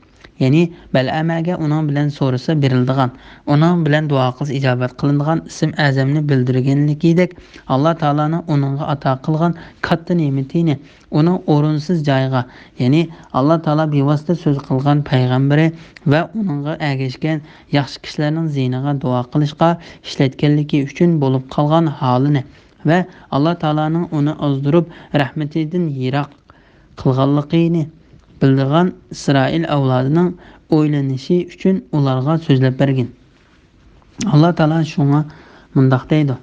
يەنى بەلئەمەگە ئۇنىڭ بىلەن سورىسا بېرىلىدىغان، ئۇنىڭ بىلەن دۇئا قىلسا ئىجابەت قىلىنىدىغان ئىسىم ئەزەمنى بىلدۈرگەنلىكىدەك، ئاللا تائالانىڭ ئۇنىڭغا ئاتا قىلغان كاتتا نېمىتىنى ئۇنىڭ ئورۇنسىز جايىغا، يەنى ئاللا تائالا بىۋاسىتە سۆز قىلغان پەيغەمبىرى ۋە ئۇنىڭغا ئەگەشكەن ياخشى كىشىلەرنىڭ زىيىنىغا دۇئا قىلىشقا ئىشلەتكەنلىكى ئۈچۈن بولۇپ قالغان ھالىنى ۋە ئاللا تائالانىڭ ئۇنى ئازدۇرۇپ، رەھمىتىدىن يىراق قىلغانلىقىنى بىلىدىغان ئىسرائىل ئەۋلادىنىڭ ئويلىنىشى ئۈچۈن ئۇلارغا سۆزلەپ بەرگىن. ئاللا تائالا شۇڭا مۇنداق دەيدۇ: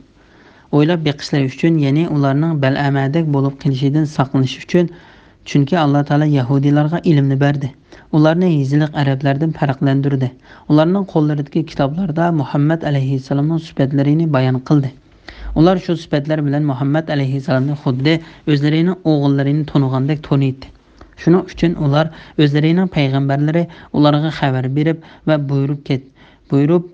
ئويلاپ بېقىشلىرى ئۈچۈن، يەنى ئۇلارنىڭ بەلئەمەدەك بولۇپ قېلىشىدىن ساقلىنىش ئۈچۈن، چۈنكى ئاللا تائالا يەھۇدىيلارغا ئىلىمنى بەردى. ئۇلارنى يېزىلىق ئەرەبلەردىن پەرقلەندۈردى. ئۇلارنىڭ قوللىرىدىكى كىتابلاردا مۇھەممەد ئەلەيھىسسالامنىڭ سۈپەتلىرىنى بايان قىلدى. ئۇلار شۇ سۈپەتلەر بىلەن مۇھەممەد ئەلەيھىسسالامنى خۇددى ئۆزلىرىنىڭ ئوغۇللىرىنى تونۇغاندەك تونۇيتتى. شۇنىڭ ئۈچۈن ئۇلار ئۆزلىرىنىڭ پەيغەمبەرلىرى ئۇلارغا خەۋەر بېرىپ ۋە بۇيرۇپ كەت-، بۇيرۇپ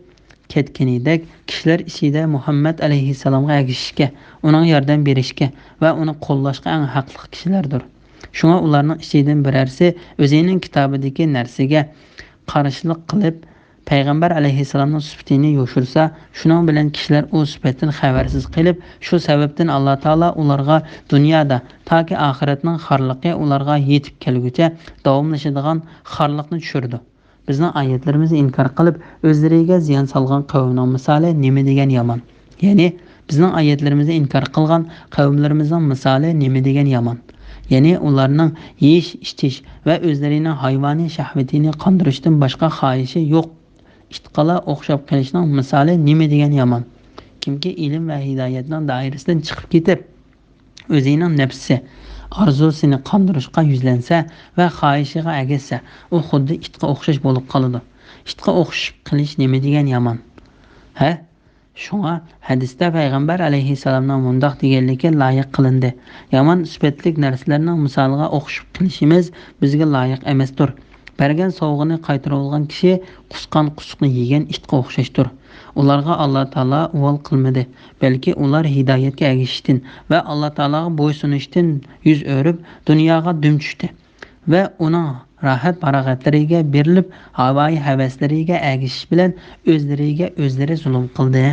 كەتكىنىدەك، كىشىلەر ئىچىدە مۇھەممەد ئەلەيھىسسالامغا ئەگىشىشكە، ئۇنىڭغا ياردەم بېرىشكە ۋە ئۇنى قوللاشقا ئەڭ ھەقلىق كىشىلەردۇر. شۇڭا ئۇلارنىڭ ئىچىدىن بىرەرسى ئۆزىنىڭ كىتابىدىكى نەرسىگە قارشىلىق قىلىپ، پەيغەمبەر ئەلەيھىسسالامنىڭ سۈپىتىنى يوشۇرسا، شۇنىڭ بىلەن كىشىلەر ئۇ سۈپەتتىن خەۋەرسىز قېلىپ، شۇ سەۋەبتىن ئاللا تائالا ئۇلارغا دۇنيادا تاكى ئاخىرەتنىڭ خارلىقى ئۇلارغا يېتىپ كەلگۈچە داۋاملىشىدىغان خارلىقنى چۈشۈرىدۇ. بىزنىڭ ئايەتلىرىمىزنى ئىنكار قىلىپ، ئۆزلىرىگە زىيان سالغان قەۋمنىڭ مىسالى نېمە دېگەن يامان! يەنى، بىزنىڭ ئايەتلىرىمىزنى ئىنكار قىلغان قەۋملىرىمىزنىڭ مىسالى نېمە دېگەن يامان! يەنى، ئۇلارنىڭ يېيىش، ئىچىش ۋە ئۆزلىرىنىڭ ھايۋانىي شەھۋىتىنى قاندۇرۇشتىن باشقا خاھىشى يوق ئىتقىلا ئوخشاپ قېلىشنىڭ مىسالى نېمە دېگەن يامان! كىمكى ئىلىم ۋە ھىدايەتنىڭ دائىرىسىدىن چىقىپ كېتىپ، ئۆزىنىڭ نەپسى ئارزۇسىنى قاندۇرۇشقا يۈزلەنسە ۋە خاھىشىغا ئەگەشسە، ئۇ خۇددى ئىتقا ئوخشاش بولۇپ قالىدۇ. ئىتقا ئوخشىشىپ قېلىش نېمە دېگەن يامان! ھە؟ شۇڭا ھەدىستە پەيغەمبەر ئەلەيھىسسالامنىڭ مۇنداق دېگەنلىكى لايىق قىلىندى: يامان سۈپەتلىك نەرسىلەرنىڭ مىسالىغا ئوخشىشىپ قېلىشىمىز بىزگە لايىق ئەمەستۇر. بەرگەن سوۋغىنى قايتۇرۇۋالغان كىشى قۇسقان قۇسۇقنى يېگەن ئىتقا ئوخشاشتۇر. ئۇلارغا ئاللا تائالا ئۇۋال قىلمىدى، بەلكى ئۇلار ھىدايەتكە ئەگىشىشتىن ۋە ئاللا تائالاغا بويسۇنۇشتىن يۈز ئۆرۈپ، دۇنياغا دۈم چۈشتى ۋە ئۇنىڭ راھەت-پاراغەتلىرىگە بېرىلىپ، ھاۋايى ھەۋەسلىرىگە ئەگىشىش بىلەن ئۆزلىرىگە ئۆزلىرى زۇلۇم قىلدى.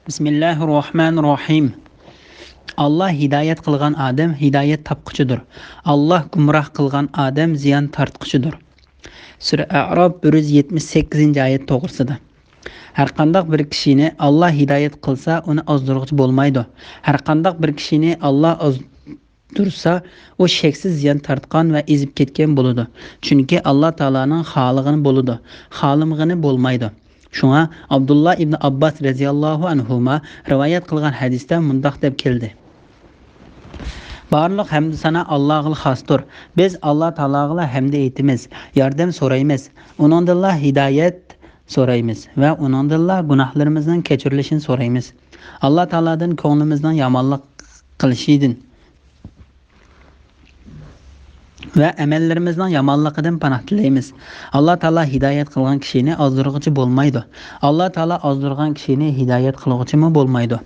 بىسمىللاھىررەھمانىررەھىم. ئاللا ھىدايەت قىلغان ئادەم ھىدايەت تاپقۇچىدۇر. ئاللا گۇمراھ قىلغان ئادەم زىيان تارتقۇچىدۇر. سۈرە ئەئراپ، بىر يۈز يەتمىش سەككىزىنچى ئايەت توغرىسىدا. ھەرقانداق بىر كىشىنى ئاللا ھىدايەت قىلسا، ئۇنى ئازدۇرغۇچى بولمايدۇ. ھەرقانداق بىر كىشىنى ئاللا ئاز-، دۇرسا، ئۇ شەكسىز زىيان تارتقان ۋە ئېزىپ كەتكەن بولىدۇ. چۈنكى ئاللا تائالانىڭ خالىغىنى بولىدۇ، خالىمىغىنى بولمايدۇ. شۇڭا ئابدۇللا ئىبنى ئابباس رەزىياللاھۇ ئەنھۇما رىۋايەت قىلغان ھەدىستە مۇنداق دەپ كەلدى: بارلىق ھەمدۇ سانا ئاللاغىلا خاستۇر. بىز ئاللا تائالاغىلا ھەمدە ئېيتىمىز، ياردەم سورايمىز. ئۇنىڭدىنلا ھىدايەت سورايمىز ۋە ئۇنىڭدىنلا گۇناھلىرىمىزنىڭ كەچۈرۈلۈشىنى سورايمىز. ئاللا تائالادىن كۆڭلىمىزنىڭ يامانلىق قىلىشىدىن، ۋە ئەمەللىرىمىزنىڭ يامانلىقىدىن پاناھ تىلەيمىز. ئاللا تائالا ھىدايەت قىلغان كىشىنى ئازدۇرغۇچى بولمايدۇ. ئاللا تائالا ئازدۇرغان كىشىنى ھىدايەت قىلغۇچىمۇ بولمايدۇ.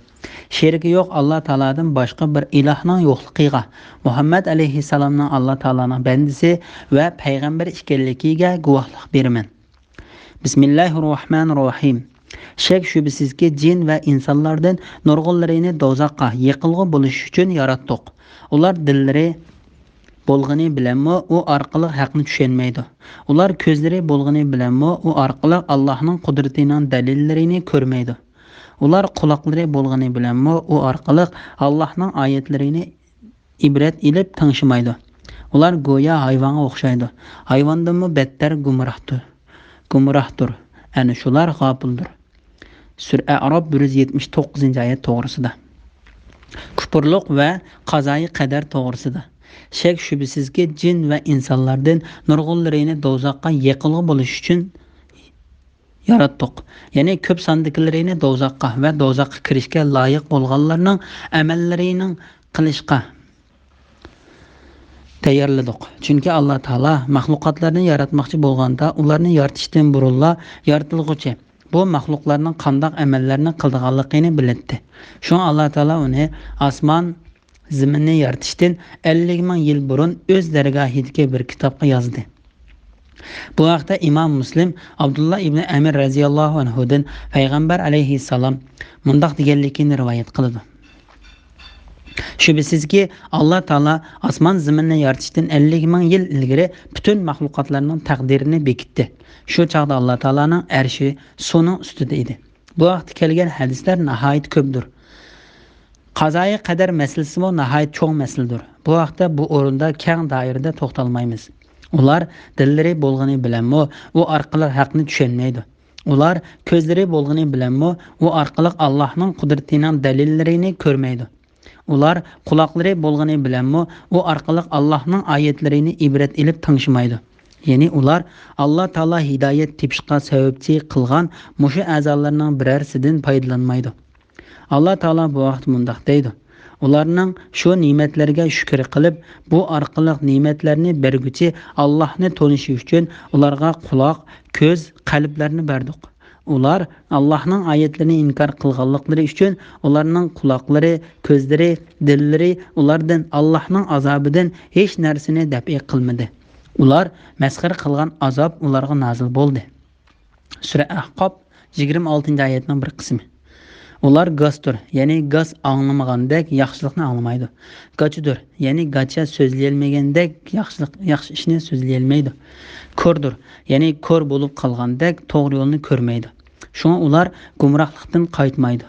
شېرىكى يوق ئاللا تائالادىن باشقا بىر ئىلاھنىڭ يوقلۇقىغا، مۇھەممەد ئەلەيھىسسالامنىڭ ئاللا تائالانىڭ بەندىسى ۋە پەيغەمبەر ئىكەنلىكىگە گۇۋاھلىق بېرىمەن. بىسمىللاھىررەھمانىررەھىم. شەك-شۈبھىسىزكى، جىن ۋە ئىنسانلاردىن نۇرغۇنلىرىنى دوزاخقا يېقىلغۇ بولۇش ئۈچۈن ياراتتۇق. ئۇلار دىللىرى بولغىنى بىلەنمۇ ئۇ ئارقىلىق ھەقنى چۈشەنمەيدۇ. ئۇلار كۆزلىرى بولغىنى بىلەنمۇ ئۇ ئارقىلىق ئاللاھنىڭ قۇدرىتىنىڭ دەلىللىرىنى كۆرمەيدۇ. ئۇلار قۇلاقلىرى بولغىنى بىلەنمۇ ئۇ ئارقىلىق ئاللاھنىڭ ئايەتلىرىنى ئىبرەت ئېلىپ تىڭشىمايدۇ. ئۇلار گويا ھايۋانغا ئوخشايدۇ. ھايۋاندىنمۇ بەتتەر گۇمراھدۇر. گۇمراھدۇر. ئەنە شۇلار غاپىلدۇر. سۈرە ئەئراپ بىر يۈز يەتمىش توققۇزىنچى ئايەت توغرىسىدا. كۇپۇرلۇق ۋە قازايى قەدەر توغرىسىدا. شەك-شۈبھىسىزكى، جىن ۋە ئىنسانلاردىن نۇرغۇنلىرىنى دوزاخقا يېقىلغۇ بولۇش ئۈچۈن ياراتتۇق. يەنى كۆپ ساندىكىلىرىنى دوزاخقا ۋە دوزاخقا كىرىشكە لايىق بولغانلارنىڭ ئەمەللىرىنىڭ قىلىشقا تەييارلىدۇق. چۈنكى ئاللا تائالا مەخلۇقاتلارنى ياراتماقچى بولغاندا، ئۇلارنى يارىتىشتىن بۇرۇنلا يارىتىلغۇچى بۇ مەخلۇقلارنىڭ قانداق ئەمەللەرنى قىلىدىغانلىقىنى بىلەتتى. شۇڭا ئاللا تائالا ئۇنى ئاسمان، زېمىننى يارىتىشتىن ئەللىك مىڭ يىل بۇرۇن ئۆز دەرگاھىدىكى بىر كىتابقا يازدى. بۇ ھەقتە ئىمام مۇسلىم ئابدۇللا ئىبنى ئەمىر رەزىياللاھۇ ئەنھۇدىن پەيغەمبەر ئەلەيھىسسالام مۇنداق دېگەنلىكىنى رىۋايەت قىلىدۇ. شۈبھىسىزكى، ئاللا تائالا ئاسمان زېمىننى يارىتىشتىن ئەللىك مىڭ يىل ئىلگىرى پۈتۈن مەخلۇقاتلارنىڭ تەقدىرىنى بېكىتتى. شۇ چاغدا ئاللا تائالانىڭ ئەرشى سۇنىڭ ئۈستىدە ئىدى. بۇ ھەقتە كەلگەن ھەدىسلەر ناھايىتى كۆپتۇر. قازايى قەدەر مەسىلىسىمۇ ناھايىتى چوڭ مەسىلىدۇر. بۇ ھەقتە بۇ ئورۇندا كەڭ دائىرىدە توختالمايمىز. ئۇلار دىللىرى بولغىنى بىلەنمۇ ئۇ ئارقىلىق ھەقنى چۈشەنمەيدۇ. ئۇلار كۆزلىرى بولغىنى بىلەنمۇ ئۇ ئارقىلىق ئاللاھنىڭ قۇدرىتىنىڭ دەلىللىرىنى كۆرمەيدۇ. ئۇلار قۇلاقلىرى بولغىنى بىلەنمۇ ئۇ ئارقىلىق ئاللاھنىڭ ئايەتلىرىنى ئىبرەت ئېلىپ تىڭشىمايدۇ. يەنى ئۇلار ئاللا تائالا ھىدايەت تېپىشقا سەۋەبچى قىلغان مۇشۇ ئەزالارنىڭ بىرەرسىدىن پايدىلانمايدۇ. ئاللا تائالا بۇ ھەقتە مۇنداق دەيدۇ: ئۇلارنىڭ شۇ نېمەتلەرگە شۈكۈر قىلىپ، بۇ ئارقىلىق نېمەتلەرنى بەرگۈچى ئاللاھنى تونۇشى ئۈچۈن ئۇلارغا قۇلاق، كۆز، قەلبلەرنى بەردۇق. ئۇلار ئاللاھنىڭ ئايەتلىرىنى ئىنكار قىلغانلىقلىرى ئۈچۈن ئۇلارنىڭ قۇلاقلىرى، كۆزلىرى، دىللىرى ئۇلاردىن ئاللاھنىڭ ئازابىدىن ھېچ نەرسىنى دەپئى قىلمىدى. ئۇلار مەسخىرە قىلغان ئازاب ئۇلارغا نازىل بولدى. سۈرە ئەھقاپ، يىگىرمە ئالتىنچى ئايەتنىڭ بىر قىسمى. ئۇلار گاستۇر، يەنى گاس ئاڭلىمىغاندەك ياخشىلىقنى ئاڭلىمايدۇ. گاچىدۇر، يەنى گاچا سۆزلىيەلمىگەندەك ياخشىلىق، ياخشى ئىشنى سۆزلىيەلمەيدۇ. كوردۇر، يەنى كور بولۇپ قالغاندەك توغرا يولنى كۆرمەيدۇ. شۇڭا ئۇلار گۇمراھلىقتىن قايتمايدۇ.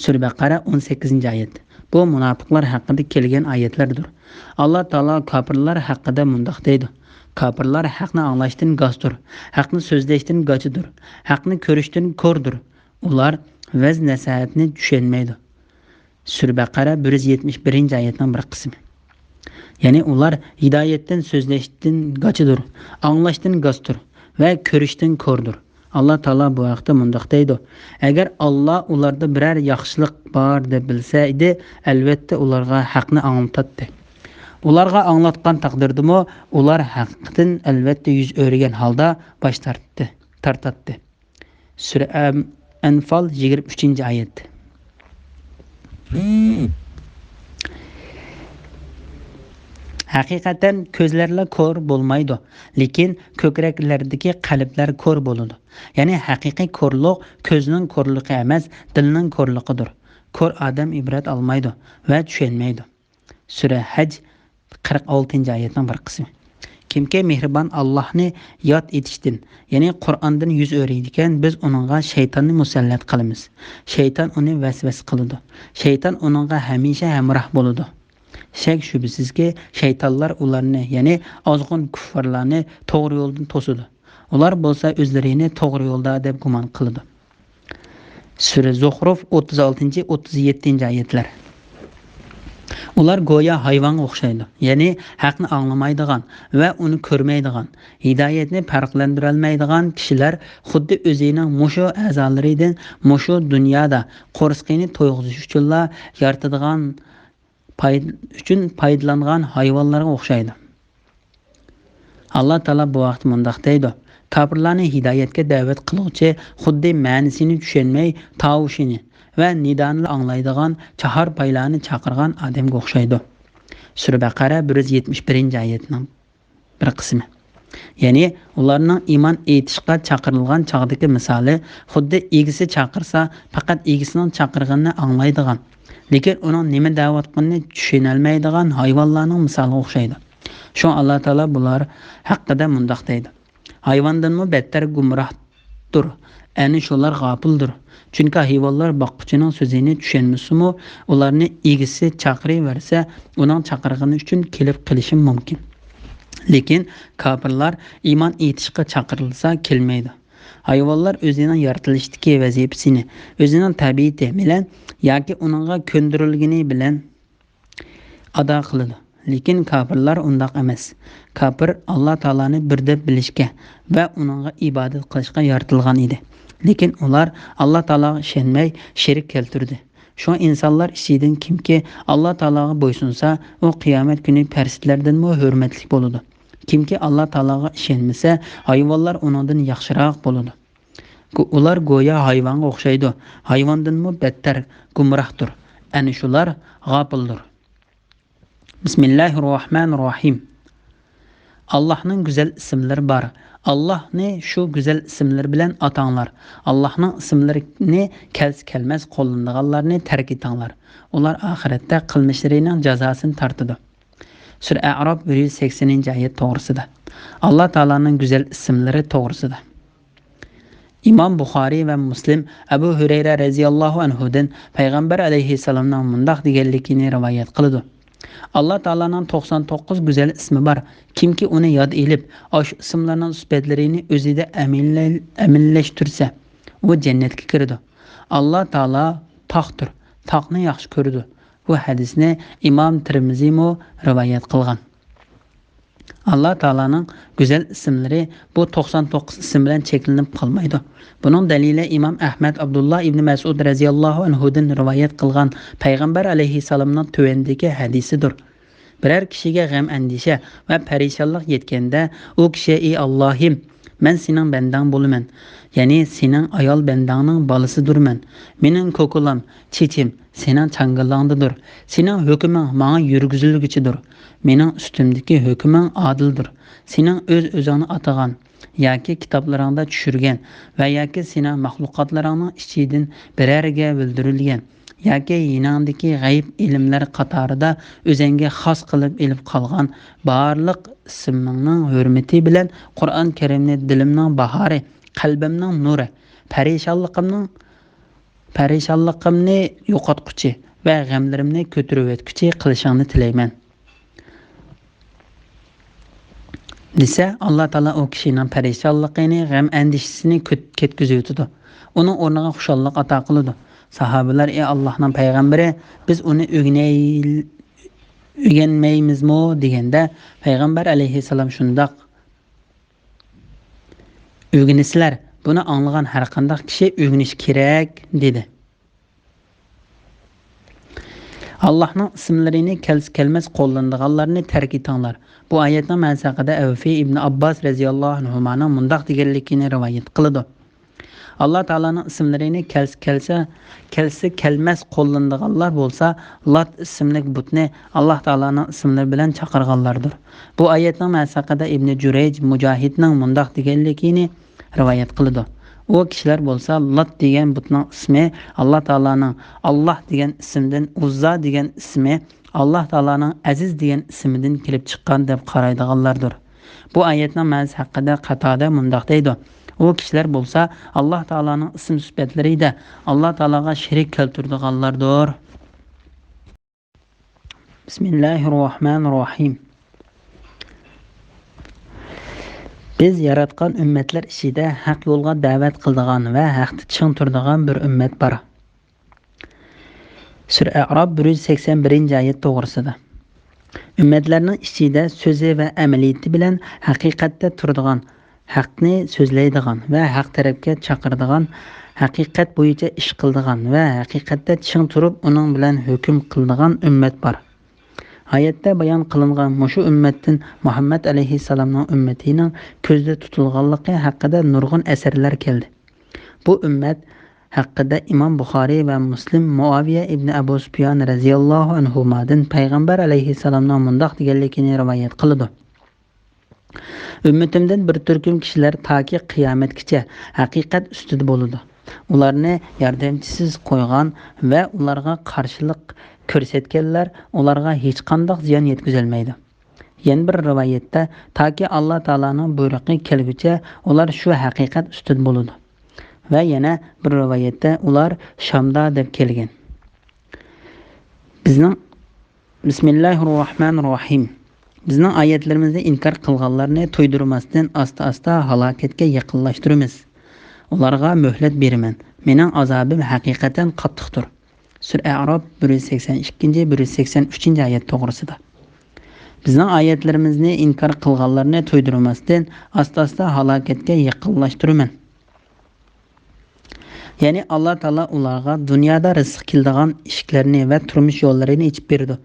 سۈرە بەقەرە، ئون سەككىزىنچى ئايەت. بۇ مۇناپىقلار ھەققىدە كەلگەن ئايەتلەردۇر. ئاللا تائالا كاپىرلار ھەققىدە مۇنداق دەيدۇ: كاپىرلار ھەقنى ئاڭلاشتىن گاستۇر، ھەقنى سۆزلەشتىن گاچىدۇر، ھەقنى كۆرۈشتىن كوردۇر. ئۇلار ۋەز نەسىھەتنى چۈشەنمەيدۇ. سۈرە بەقەرە، بىر يۈز يەتمىش بىرىنچى ئايەتنىڭ بىر قىسمى. يەنى ئۇلار ھىدايەتتىن، سۆزلەشتىن گاچىدۇر، ئاڭلاشتىن گاستۇر ۋە كۆرۈشتىن كوردۇر. ئاللا تائالا بۇ ھەقتە مۇنداق دەيدۇ: ئەگەر ئاللا ئۇلاردا بىرەر ياخشىلىق بار دەپ بىلسە ئىدى، ئەلۋەتتە ئۇلارغا ھەقنى ئاڭلىتاتتى. ئۇلارغا ئاڭلاتقان تەقدىردىمۇ ئۇلار ھەقتىن ئەلۋەتتە يۈز ئۆرۈگەن ھالدا باش تارتتى، تارتاتتى. سۈرە ئەم-، ئەنفال، يىگىرمە ئۈچىنچى ئايەت. ھەقىقەتەن كۆزلەرلا كور بولمايدۇ، لېكىن كۆكرەكلەردىكى قەلبلەر كور بولىدۇ. يەنى ھەقىقىي كورلۇق كۆزنىڭ كورلۇقى ئەمەس، دىلنىڭ كورلۇقىدۇر. كور ئادەم ئىبرەت ئالمايدۇ ۋە چۈشەنمەيدۇ. سۈرە ھەج، قىرىق ئالتىنچى ئايەتنىڭ بىر قىسمى. كىمكى مېھرىبان ئاللاھنى ياد ئېتىشتىن، يەنى قۇرئاندىن يۈز ئۆرۈيدىكەن، بىز ئۇنىڭغا شەيتاننى مۇسەللەت قىلىمىز. شەيتان ئۇنى ۋەسۋەسە قىلىدۇ. شەيتان ئۇنىڭغا ھەمىشە ھەمراھ بولىدۇ. شەك-شۈبھىسىزكى، شەيتانلار ئۇلارنى، يەنى ئازغۇن كۇففارلارنى توغرا يولدىن توسىدۇ. ئۇلار بولسا ئۆزلىرىنى توغرا يولدا دەپ گۇمان قىلىدۇ. سۈرە زۇخرۇف، ئوتتۇز ئالتىنچى، ئوتتۇز يەتتىنچى ئايەتلەر. ئۇلار گويا ھايۋانغا ئوخشايدۇ، يەنى ھەقنى ئاڭلىمايدىغان ۋە ئۇنى كۆرمەيدىغان، ھىدايەتنى پەرقلەندۈرەلمەيدىغان كىشىلەر خۇددى ئۆزىنىڭ مۇشۇ ئەزالىرىدىن مۇشۇ دۇنيادا قورسىقىنى تويغۇزۇش ئۈچۈنلا يارىتىدىغان پايد-، ئۈچۈن پايدىلانغان ھايۋانلارغا ئوخشايدۇ. ئاللا تائالا بۇ ھەقتە مۇنداق دەيدۇ: كاپىرلارنى ھىدايەتكە دەۋەت قىلغۇچى خۇددى مەنىسىنى چۈشەنمەي، تاۋۇشىنى ۋە نىدانى ئاڭلايدىغان چاھار پايلارنى چاقىرغان ئادەمگە ئوخشايدۇ. سۈرە بەقەرە، بىر يۈز يەتمىش بىرىنچى ئايەتنىڭ بىر قىسمى. يەنى ئۇلارنىڭ ئىمان ئېيتىشقا چاقىرىلغان چاغدىكى مىسالى خۇددى ئىگىسى چاقىرسا، پەقەت ئىگىسىنىڭ چاقىرغىنىنى ئاڭلايدىغان، لېكىن ئۇنىڭ نېمە دەۋاتقىنىنى چۈشىنەلمەيدىغان ھايۋانلارنىڭ مىسالىغا ئوخشايدۇ. شۇڭا ئاللا تائالا بۇلار ھەققىدە مۇنداق دەيدۇ: ھايۋاندىنمۇ بەتتەر گۇمراھدۇر. ئەنە شۇلار غاپىلدۇر. چۈنكى ھايۋانلار باققۇچىنىڭ سۆزىنى چۈشەنمىسىمۇ، ئۇلارنى ئىگىسى چاقىرىۋەرسە، ئۇنىڭ چاقىرغىنى ئۈچۈن كېلىپ قېلىشى مۇمكىن. لېكىن كاپىرلار ئىمان ئېيتىشقا چاقىرىلسا كەلمەيدۇ. ھايۋانلار ئۆزىنىڭ يارىتىلىشتىكى ۋەزىپىسىنى ئۆزىنىڭ تەبىئىتى بىلەن ياكى ئۇنىڭغا كۆندۈرۈلگىنى بىلەن ئادا قىلىدۇ. لېكىن كاپىرلار ئۇنداق ئەمەس. كاپىر ئاللا تائالانى بىر دەپ بىلىشكە ۋە ئۇنىڭغا ئىبادەت قىلىشقا يارىتىلغان ئىدى. لېكىن ئۇلار ئاللا تائالاغا ئىشەنمەي، شېرىك كەلتۈردى. شۇڭا ئىنسانلار ئىچىدىن كىمكى ئاللا تائالاغا بويسۇنسا، ئۇ قىيامەت كۈنى پەرىشتىلەردىنمۇ ھۆرمەتلىك بولىدۇ. كىمكى ئاللا تائالاغا ئىشەنمىسە، ھايۋانلار ئۇنىڭدىن ياخشىراق بولىدۇ. گو-، ئۇلار گويا ھايۋانغا ئوخشايدۇ. ھايۋاندىنمۇ بەتتەر گۇمراھدۇر. ئەنە شۇلار غاپىلدۇر. بىسمىللاھىررەھمانىررەھىم. ئاللاھنىڭ گۈزەل ئىسىملىرى بار. ئاللاھنى شۇ گۈزەل ئىسىملىرى بىلەن ئاتاڭلار. ئاللاھنىڭ ئىسىملىرىنى كەلسە كەلمەس قوللىنىدىغانلارنى تەرك ئېتىڭلار. ئۇلار ئاخىرەتتە قىلمىشلىرىنىڭ جازاسىنى تارتىدۇ. سۈرە ئەئراپ، بىر يۈز سەكسىنىنچى ئايەت توغرىسىدا. ئاللا تائالانىڭ گۈزەل ئىسىملىرى توغرىسىدا. ئىمام بۇخارىي ۋە مۇسلىم ئەبۇ ھۈرەيرە رەزىياللاھۇ ئەنھۇدىن پەيغەمبەر ئەلەيھىسسالامنىڭ مۇنداق دېگەنلىكىنى رىۋايەت قىلىدۇ: ئاللا تائالانىڭ توقسان توققۇز گۈزەل ئىسمى بار. كىمكى ئۇنى ياد ئېلىپ، ئاشۇ ئىسىملارنىڭ سۈپەتلىرىنى ئۆزىدە ئەمىنلە-، ئەمىنلەشتۈرسە، ئۇ جەننەتكە كىرىدۇ. ئاللا تائالا تاختۇر، تاقنى ياخشى كۆرىدۇ. بۇ ھەدىسنى ئىمام تىرمىزىمۇ رىۋايەت قىلغان. ئاللا تائالانىڭ گۈزەل ئىسىملىرى بۇ توقسان توققۇز ئىسىم بىلەن چەكلىنىپ قالمايدۇ. بۇنىڭ دەلىلى ئىمام ئەھمەد ئابدۇللا ئىبنى مەسئۇد رەزىياللاھۇ ئەنھۇدىن رىۋايەت قىلغان پەيغەمبەر ئەلەيھىسسالامنىڭ تۆۋەندىكى ھەدىسىدۇر: بىرەر كىشىگە غەم-ئەندىشە ۋە پەرىشانلىق يەتكەندە، ئۇ كىشى: ئى ئاللاھىم، مەن سېنىڭ بەندەڭ بولىمەن، يەنى سېنىڭ ئايال بەندەڭنىڭ بالىسىدۇرمەن. مېنىڭ كوكۇلام، چېچىم سېنىڭ چاڭگىلىڭدىدۇر. سېنىڭ ھۆكمۈڭ ماڭا يۈرگۈزۈلگۈچىدۇر. مېنىڭ ئۈستۈمدىكى ھۆكمۈڭ ئادىلدۇر. سېنىڭ ئۆز-ئۆزۈڭنى ئاتىغان ياكى كىتابلىرىڭدا چۈشۈرگەن ۋە ياكى سېنىڭ مەخلۇقاتلىرىڭنىڭ ئىچىدىن بىرەرگە بىلدۈرۈلگەن ياكى يېنىڭدىكى غەيىب ئىلىملەر قاتارىدا ئۆزەڭگە خاس قىلىپ ئېلىپ قالغان بارلىق ئىسمىڭنىڭ ھۆرمىتى بىلەن قۇرئان كەرىمنى دىلىمنىڭ باھارى، قەلبىمنىڭ نۇرى، پەرىشانلىقىمنىڭ پەرىشانلىقىمنى يوقاتقۇچى ۋە غەملىرىمنى كۆتۈرۈۋەتكۈچى قىلىشىڭنى تىلەيمەن، دېسە، ئاللا تائالا ئۇ كىشىنىڭ پەرىشانلىقىنى، غەم-ئەندىشىسىنى كۆت-، كەتكۈزۈۋېتىدۇ. ئۇنىڭ ئورنىغا خۇشاللىق ئاتا قىلىدۇ. ساھابىلەر: ئى ئاللاھنىڭ پەيغەمبىرى، بىز ئۇنى ئۆگىنەي-، ئۆگەنمەيمىزمۇ؟ دېگەندە، پەيغەمبەر ئەلەيھىسسالام شۇنداق: ئۆگىنىسىلەر، بۇنى ئاڭلىغان ھەرقانداق كىشى ئۆگىنىشى كېرەك، دېدى. ئاللاھنىڭ ئىسىملىرىنى كەلسە كەلمەس قوللىنىدىغانلارنى تەرك ئېتىڭلار. بۇ ئايەتنىڭ مەنىسى ھەققىدە ئەۋفى ئىبنى ئابباس رەزىياللاھۇ ئەنھۇمانىڭ مۇنداق دېگەنلىكىنى رىۋايەت قىلىدۇ: ئاللا تائالانىڭ ئىسىملىرىنى كەلسە كەلسە، كەلسە كەلمەس قوللىنىدىغانلار بولسا، لات ئىسىملىك بۇتنى ئاللا تائالانىڭ ئىسىملىرى بىلەن چاقىرغانلاردۇر. بۇ ئايەتنىڭ مەنىسى ھەققىدە ئىبنى جۇرەيج مۇجاھىدنىڭ مۇنداق دېگەنلىكىنى رىۋايەت قىلىدۇ: ئۇ كىشىلەر بولسا لات دېگەن بۇتنىڭ ئىسمى ئاللا تائالانىڭ، ئاللاھ دېگەن ئىسىمدىن ئۇززا دېگەن ئىسمى ئاللا تائالانىڭ ئەزىز دېگەن ئىسمىدىن كېلىپ چىققان دەپ قارايدىغانلاردۇر. بۇ ئايەتنىڭ مەنىسى ھەققىدە قاتادە مۇنداق دەيدۇ: ئۇ كىشىلەر بولسا ئاللا تائالانىڭ ئىسىم سۈپەتلىرىدە ئاللا تائالاغا شېرىك كەلتۈرىدىغانلاردۇر. بىسمىللاھىررەھمانىررەھىم. بىز ياراتقان ئۈممەتلەر ئىچىدە ھەق يولغا دەۋەت قىلىدىغان ۋە ھەقتە چىڭ تۇرىدىغان بىر ئۈممەت بار. سۈرە ئەئراپ، بىر يۈز سەكسەن بىرىنچى ئايەت توغرىسىدا. ئۈممەتلەرنىڭ ئىچىدە سۆزى ۋە ئەمەلىيىتى بىلەن ھەقىقەتتە تۇرىدىغان، ھەقنى سۆزلەيدىغان ۋە ھەق تەرەپكە چاقىرىدىغان، ھەقىقەت بويىچە ئىش قىلىدىغان ۋە ھەقىقەتتە چىڭ تۇرۇپ ئۇنىڭ بىلەن ھۆكۈم قىلىدىغان ئۈممەت بار. ئايەتتە بايان قىلىنغان مۇشۇ ئۈممەتتىن مۇھەممەد ئەلەيھىسسالامنىڭ ئۈممىتىنىڭ كۆزدە تۇتۇلغانلىقى ھەققىدە نۇرغۇن ئەسەرلەر كەلدى. بۇ ئۈممەت ھەققىدە ئىمام بۇخارىي ۋە مۇسلىم مۇئاۋىيە ئىبنى ئەبۇ سۇپيان رەزىياللاھۇ ئەنھۇمادىن پەيغەمبەر ئەلەيھىسسالامنىڭ مۇنداق دېگەنلىكىنى رىۋايەت قىلىدۇ: «ئۈممىتىمدىن بىر تۈركۈم كىشىلەر تاكى قىيامەتكىچە ھەقىقەت ئۈستىدە بولىدۇ. ئۇلارنى ياردەمچىسىز قويغان ۋە ئۇلارغا قارشىلىق كۆرسەتكەنلەر ئۇلارغا ھېچقانداق زىيان يەتكۈزەلمەيدۇ.» يەنە بىر رىۋايەتتە، «تاكى ئاللا تائالانىڭ بۇيرۇقى كەلگۈچە ئۇلار شۇ ھەقىقەت ئۈستىدە بولىدۇ.» ۋە يەنە بىر رىۋايەتتە، «ئۇلار شامدا» دەپ كەلگەن. بىزنىڭ، بىسمىللاھىررەھمانىررەھىم. بىزنىڭ ئايەتلىرىمىزنى ئىنكار قىلغانلارنى تۇيدۇرماستىن ئاستا-ئاستا ھالاكەتكە يېقىنلاشتۇرىمىز. ئۇلارغا مۆھلەت بېرىمەن. مېنىڭ ئازابىم ھەقىقەتەن قاتتىقتۇر. سۈرە ئەئراپ بىر يۈز سەكسەن ئىككىنچى، بىر يۈز سەكسەن ئۈچىنچى ئايەت توغرىسىدا. بىزنىڭ ئايەتلىرىمىزنى ئىنكار قىلغانلارنى تۇيدۇرماستىن ئاستا-ئاستا ھالاكەتكە يېقىنلاشتۇرىمەن. يەنى ئاللا تائالا ئۇلارغا دۇنيادا رىزىق كېلىدىغان ئىشىكلەرنى ۋە تۇرمۇش يوللىرىنى ئېچىپ بېرىدۇ.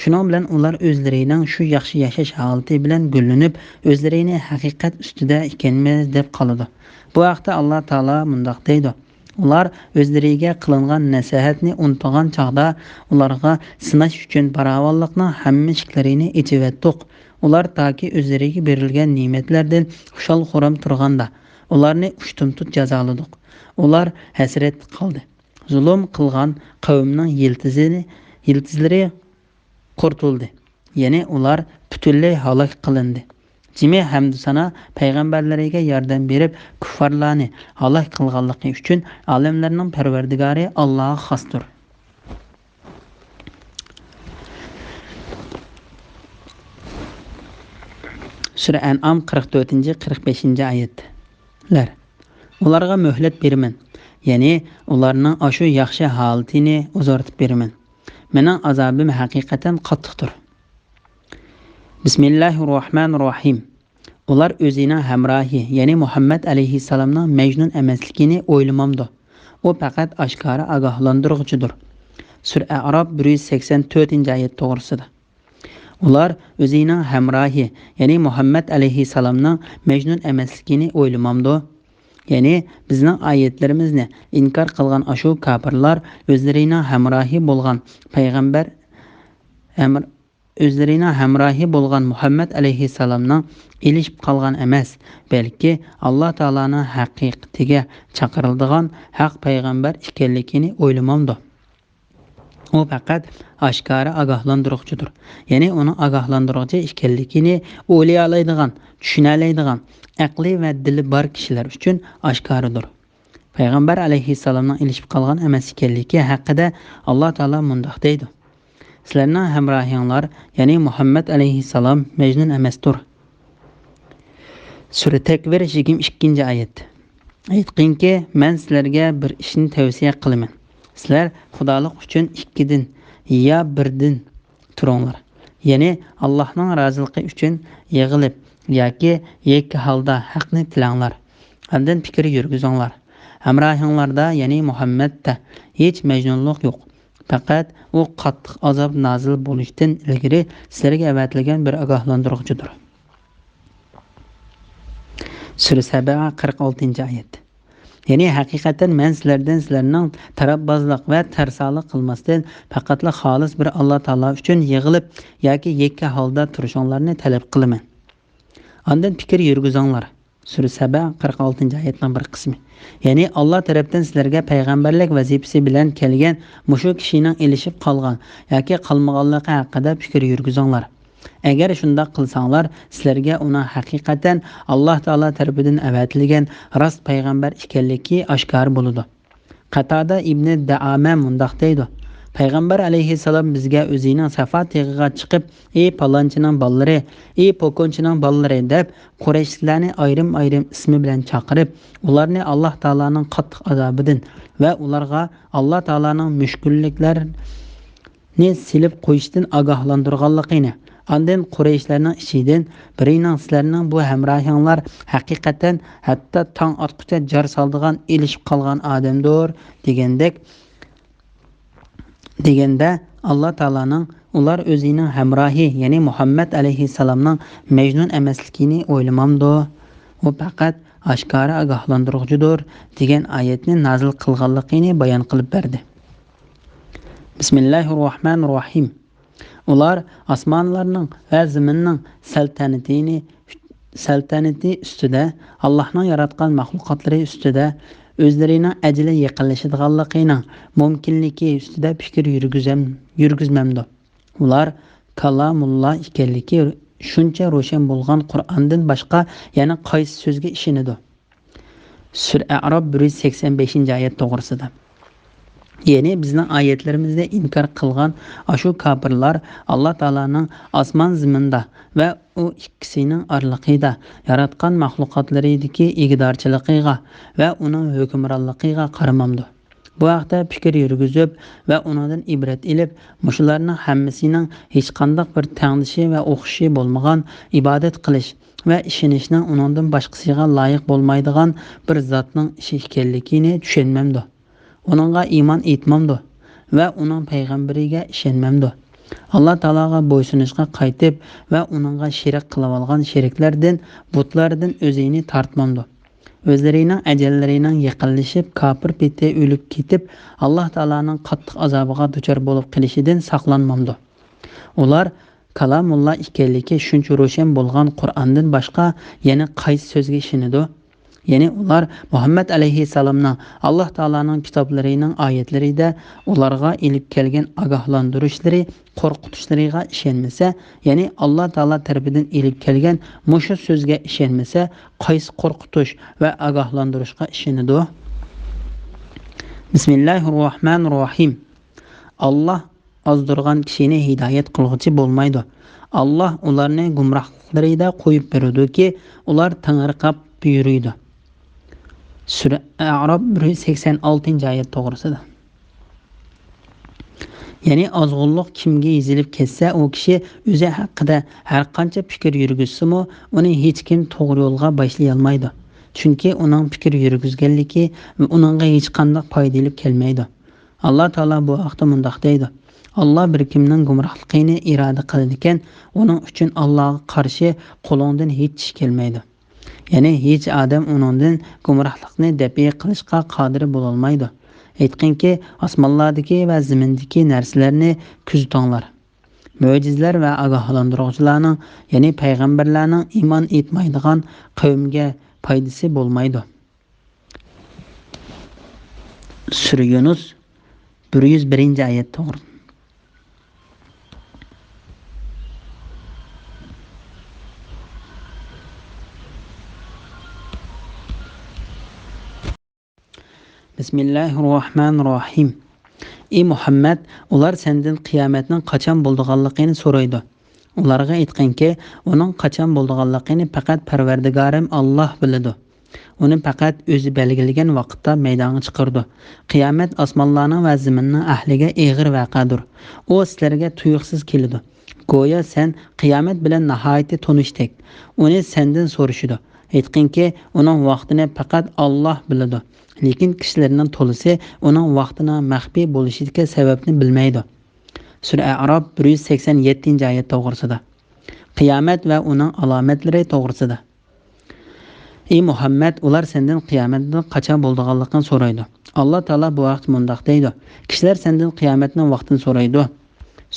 شۇنىڭ بىلەن ئۇلار ئۆزلىرىنىڭ شۇ ياخشى ياشاش ھالىتى بىلەن گۈللىنىپ، ئۆزلىرىنى ھەقىقەت ئۈستىدە ئىكەنمىز دەپ قالىدۇ. بۇ ھەقتە ئاللا تائالا مۇنداق دەيدۇ: «ئۇلار ئۆزلىرىگە قىلىنغان نەسىھەتنى ئۇنتۇغان چاغدا، ئۇلارغا سىناش ئۈچۈن پاراۋانلىقنىڭ ھەممە ئىشىكلىرىنى ئېچىۋەتتۇق. ئۇلار تاكى ئۆزلىرىگە بېرىلگەن نېمەتلەردىن خۇشال-خۇرام تۇرغاندا، ئۇلارنى ئۇشتۇمتۇت جازالىدۇق. ئۇلار ھەسرەتتە قالدى. زۇلۇم قىلغان قەۋمنىڭ يىلتىزىنى، يىلتىزلىرى قۇرۇتۇلدى.» يەنى ئۇلار پۈتۈنلەي ھالاك قىلىندى. جىمى ھەمدۇسانا پەيغەمبەرلىرىگە ياردەم بېرىپ، كۇففارلارنى ھالاك قىلغانلىقى ئۈچۈن ئالەملەرنىڭ پەرۋەردىگارى ئاللاغا خاستۇر. سۈرە ئەنئام قىرىق تۆتىنچى، قىرىق بەشىنچى ئايەتلەر. ئۇلارغا مۆھلەت بېرىمەن، يەنى ئۇلارنىڭ ئاشۇ ياخشى ھالىتىنى ئۇزارتىپ بېرىمەن. مېنىڭ ئازابىم ھەقىقەتەن قاتتىقتۇر. بىسمىللاھىررەھمانىررەھىم. ئۇلار ئۆزىنىڭ ھەمراھى، يەنى مۇھەممەد ئەلەيھىسسالامنىڭ مەجنۇن ئەمەسلىكىنى ئويلىمامدۇ؟ ئۇ پەقەت ئاشكارا ئاگاھلاندۇرغۇچىدۇر. سۈرە ئەئراپ بىر يۈز سەكسەن تۆتىنچى ئايەت توغرىسىدا. ئۇلار ئۆزىنىڭ ھەمراھى، يەنى مۇھەممەد ئەلەيھىسسالامنىڭ مەجنۇن ئەمەسلىكىنى ئويلىمامدۇ؟ يەنى بىزنىڭ ئايەتلىرىمىزنى ئىنكار قىلغان ئاشۇ كاپىرلار ئۆزلىرىنىڭ ھەمراھى بولغان پەيغەمبەر، ھەمر-، ئۆزلىرىنىڭ ھەمراھى بولغان مۇھەممەد ئەلەيھىسسالامنىڭ ئېلىشىپ قالغان ئەمەس، بەلكى ئاللا تائالانىڭ ھەقىقىتىگە چاقىرىلىدىغان ھەق پەيغەمبەر ئىكەنلىكىنى ئويلىمامدۇ؟ ئۇ پەقەت ئاشكارا ئاگاھلاندۇرغۇچىدۇر. يەنى ئۇنىڭ ئاگاھلاندۇرغۇچى ئىكەنلىكىنى ئويلىيالايدىغان، چۈشىنەلەيدىغان، ئەقلى ۋە دىلى بار كىشىلەر ئۈچۈن ئاشكارىدۇر. پەيغەمبەر ئەلەيھىسسالامنىڭ ئېلىشىپ قالغان ئەمەس ئىكەنلىكى ھەققىدە ئاللا تائالا مۇنداق دەيدۇ: سىلەرنىڭ ھەمراھىڭلار، يەنى مۇھەممەد ئەلەيھىسسالام مەجنۇن ئەمەستۇر. سۈرە تەكۋىر يىگىرمە ئىككىنچى ئايەت. ئېيتقىنكى، مەن سىلەرگە بىر ئىشنى تەۋسىيە قىلىمەن. سىلەر خۇدالىق ئۈچۈن ئىككىدىن يا بىردىن تۇرۇڭلار. يەنى ئاللاھنىڭ رازىلىقى ئۈچۈن يىغىلىپ ياكى يەككە ھالدا ھەقنى تىلەڭلار. ئاندىن پىكىر يۈرگۈزۈڭلار. ھەمراھىڭلاردا، يەنى مۇھەممەدتە ھېچ مەجنۇنلۇق يوق. پەقەت ئۇ قاتتىق ئازاب نازىل بولۇشتىن ئىلگىرى سىلەرگە ئەۋەتىلگەن بىر ئاگاھلاندۇرغۇچىدۇر. سۈرە سەبە، قىرىق ئالتىنچى ئايەت. يەنى ھەقىقەتەن مەن سىلەردىن سىلەرنىڭ تەرەپبازلىق ۋە تەرسالىق قىلماستىن، پەقەتلا خالىس بىر ئاللا تائالا ئۈچۈن يىغىلىپ ياكى يەككە ھالدا تۇرۇشۇڭلارنى تەلەپ قىلىمەن. ئاندىن پىكىر يۈرگۈزۈڭلار. سۈرە سەبە، قىرىق ئالتىنچى ئايەتنىڭ بىر قىسمى. يەنى ئاللا تەرەپتىن سىلەرگە پەيغەمبەرلىك ۋەزىپىسى بىلەن كەلگەن مۇشۇ كىشىنىڭ ئېلىشىپ قالغان ياكى قالمىغانلىقى ھەققىدە پىكىر يۈرگۈزۈڭلار. ئەگەر شۇنداق قىلساڭلار، سىلەرگە ئۇنىڭ ھەقىقەتەن ئاللا تائالا تەرىپىدىن ئەۋەتىلگەن راست پەيغەمبەر ئىكەنلىكى ئاشكارا بولىدۇ. قاتادە ئىبنى دەئامە مۇنداق دەيدۇ: پەيغەمبەر ئەلەيھىسسالام بىزگە ئۆزىنىڭ سەفا تېغىغا چىقىپ، «ئى پالانچىنىڭ بالىلىرى، ئى پوكونچىنىڭ بالىلىرى» دەپ، قۇرەيشلىلەرنى ئايرىم-ئايرىم ئىسمى بىلەن چاقىرىپ، ئۇلارنى ئاللا تائالانىڭ قاتتىق ئازابىدىن ۋە ئۇلارغا ئاللا تائالانىڭ مۈشكۈللۈكلەر نى سېلىپ قويۇشتىن ئاگاھلاندۇرغانلىقىنى، ئاندىن قۇرەيشلەرنىڭ ئىچىدىن بىرىنىڭ «سىلەرنىڭ بۇ ھەمراھىڭلار ھەقىقەتەن ھەتتا تاڭ ئاتقۇچە جار سالىدىغان ئېلىشىپ قالغان ئادەمدۇر» دېگەندەك، دېگەندە، ئاللا تائالانىڭ ئۇلار ئۆزىنىڭ ھەمراھى، يەنى مۇھەممەد ئەلەيھىسسالامنىڭ مەجنۇن ئەمەسلىكىنى ئويلىمامدۇ؟ ئۇ پەقەت ئاشكارا ئاگاھلاندۇرغۇچىدۇر، دېگەن ئايەتنى نازىل قىلغانلىقىنى بايان قىلىپ بەردى. بىسمىللاھىررەھمانىررەھىم. ئۇلار ئاسمانلارنىڭ ۋە زېمىننىڭ سەلتەنىتىنى، سەلتەنىتى ئۈستىدە، ئاللاھنىڭ ياراتقان مەخلۇقاتلىرى ئۈستىدە، ئۆزلىرىنىڭ ئەجىلى يېقىنلىشىدىغانلىقىنىڭ مۇمكىنلىكى ئۈستىدە پىكىر يۈرگۈزەم-، يۈرگۈزمەمدۇ؟ ئۇلار كالامۇللا ئىكەنلىكى شۇنچە روشەن بولغان قۇرئاندىن باشقا يەنە قايسى سۆزگە ئىشىنىدۇ؟ سۈرە ئەئراپ بىر يۈز سەكسەن بەشىنچى ئايەت توغرىسىدا. يەنى بىزنىڭ ئايەتلىرىمىزنى ئىنكار قىلغان ئاشۇ كاپىرلار ئاللا تائالانىڭ ئاسمان زېمىندا ۋە ئۇ ئىككىسىنىڭ ئارىلىقىدا ياراتقان مەخلۇقاتلىرىدىكى ئىگىدارچىلىقىغا ۋە ئۇنىڭ ھۆكۈمرانلىقىغا قارىمامدۇ؟ بۇ ھەقتە پىكىر يۈرگۈزۈپ ۋە ئۇنىڭدىن ئىبرەت ئېلىپ، مۇشۇلارنىڭ ھەممىسىنىڭ ھېچقانداق بىر تەڭدىشى ۋە ئوخشىشى بولمىغان ئىبادەت قىلىش ۋە ئىشىنىشنىڭ ئۇنىڭدىن باشقىسىغا لايىق بولمايدىغان بىر زاتنىڭ ئىشى ئىكەنلىكىنى چۈشەنمەمدۇ؟ ئۇنىڭغا ئىمان ئېيتمامدۇ؟ ۋە ئۇنىڭ پەيغەمبىرىگە ئىشەنمەمدۇ؟ ئاللا تائالاغا بويسۇنۇشقا قايتىپ ۋە ئۇنىڭغا شېرىك قىلىۋالغان شېرىكلەردىن، بۇتلاردىن ئۆزىنى تارتمامدۇ؟ ئۆزلىرىنىڭ ئەجەللىرىنىڭ يېقىنلىشىپ، كاپىر پېتى ئۆلۈپ كېتىپ، ئاللا تائالانىڭ قاتتىق ئازابىغا دۇچار بولۇپ قېلىشىدىن ساقلانمامدۇ؟ ئۇلار كالامۇللا ئىكەنلىكى شۇنچە روشەن بولغان قۇرئاندىن باشقا يەنە قايسى سۆزگە ئىشىنىدۇ؟ يەنى ئۇلار مۇھەممەد ئەلەيھىسسالامنىڭ ئاللا تائالانىڭ كىتابلىرىنىڭ ئايەتلىرىدە ئۇلارغا ئېلىپ كەلگەن ئاگاھلاندۇرۇشلىرى، قورقۇتۇشلىرىغا ئىشەنمىسە، يەنى ئاللا تائالا تەرىپىدىن ئېلىپ كەلگەن مۇشۇ سۆزگە ئىشەنمىسە، قايسى قورقۇتۇش ۋە ئاگاھلاندۇرۇشقا ئىشىنىدۇ؟ بىسمىللاھىررەھمانىررەھىم. ئاللا ئازدۇرغان كىشىنى ھىدايەت قىلغۇچى بولمايدۇ. ئاللا ئۇلارنى گۇمراھلىقلىرىدا قويۇپ بېرىدۇكى، ئۇلار تېڭىرقاپ يۈرىدۇ. سۈرە ئەئراپ بىر يۈز سەكسەن ئالتىنچى ئايەت توغرىسىدا. يەنى ئازغۇنلۇق كىمگە يېزىلىپ كەتسە، ئۇ كىشى ئۆزى ھەققىدە ھەرقانچە پىكىر يۈرگۈزسىمۇ، ئۇنى ھېچكىم توغرا يولغا باشلىيالمايدۇ. چۈنكى ئۇنىڭ پىكىر يۈرگۈزگەنلىكى ئۇنىڭغا ھېچقانداق پايدا ئېلىپ كەلمەيدۇ. ئاللا تائالا بۇ ھەقتە مۇنداق دەيدۇ: ئاللا بىر كىمنىڭ گۇمراھلىقىنى ئىرادە قىلىدىكەن، ئۇنىڭ ئۈچۈن ئاللاغا قارشى قولۇڭدىن ھېچ ئىش كەلمەيدۇ. يەنى ھېچ ئادەم ئۇنىڭدىن گۇمراھلىقنى دەپئى قىلىشقا قادىر بولالمايدۇ. ئېيتقىنكى، ئاسمانلاردىكى ۋە زېمىندىكى نەرسىلەرنى كۆزىتىڭلار. مۆجىزىلەر ۋە ئاگاھلاندۇرغۇچىلارنىڭ، يەنى پەيغەمبەرلەرنىڭ ئىمان ئېيتمايدىغان قەۋمگە پايدىسى بولمايدۇ. سۈرە يۇنۇس، بىر يۈز بىرىنچى ئايەت توغرا. بىسمىللاھىررەھمانىررەھىم. ئى مۇھەممەد، ئۇلار سەندىن قىيامەتنىڭ قاچان بولىدىغانلىقىنى سورايدۇ. ئۇلارغا ئېيتقىنكى، ئۇنىڭ قاچان بولىدىغانلىقىنى پەقەت پەرۋەردىگارىم ئاللاھ بىلىدۇ. ئۇنى پەقەت ئۆزى بەلگىلىگەن ۋاقىتتا مەيدانغا چىقىرىدۇ. قىيامەت ئاسمانلارنىڭ ۋە زېمىننىڭ ئەھلىگە ئېغىر ۋەقەدۇر. ئۇ سىلەرگە تۇيۇقسىز كېلىدۇ. گويا سەن قىيامەت بىلەن ناھايىتى تونۇشتەك. ئۇنى سەندىن سورىشىدۇ. ئېيتقىنكى، ئۇنىڭ ۋاقتىنى پەقەت ئاللاھ بىلىدۇ. لېكىن كىشىلەرنىڭ تولىسى ئۇنىڭ ۋاقتىنىڭ مەخپىي بولۇشىدىكى سەۋەبنى بىلمەيدۇ. سۈرە ئەئراپ، بىر يۈز سەكسەن يەتتىنچى ئايەت توغرىسىدا. قىيامەت ۋە ئۇنىڭ ئالامەتلىرى توغرىسىدا. ئى مۇھەممەد، ئۇلار سەندىن قىيامەتنىڭ قاچان بولىدىغانلىقىنى سورايدۇ. ئاللا تائالا بۇ ھەقتە مۇنداق دەيدۇ: كىشىلەر سەندىن قىيامەتنىڭ ۋاقتىنى سورايدۇ.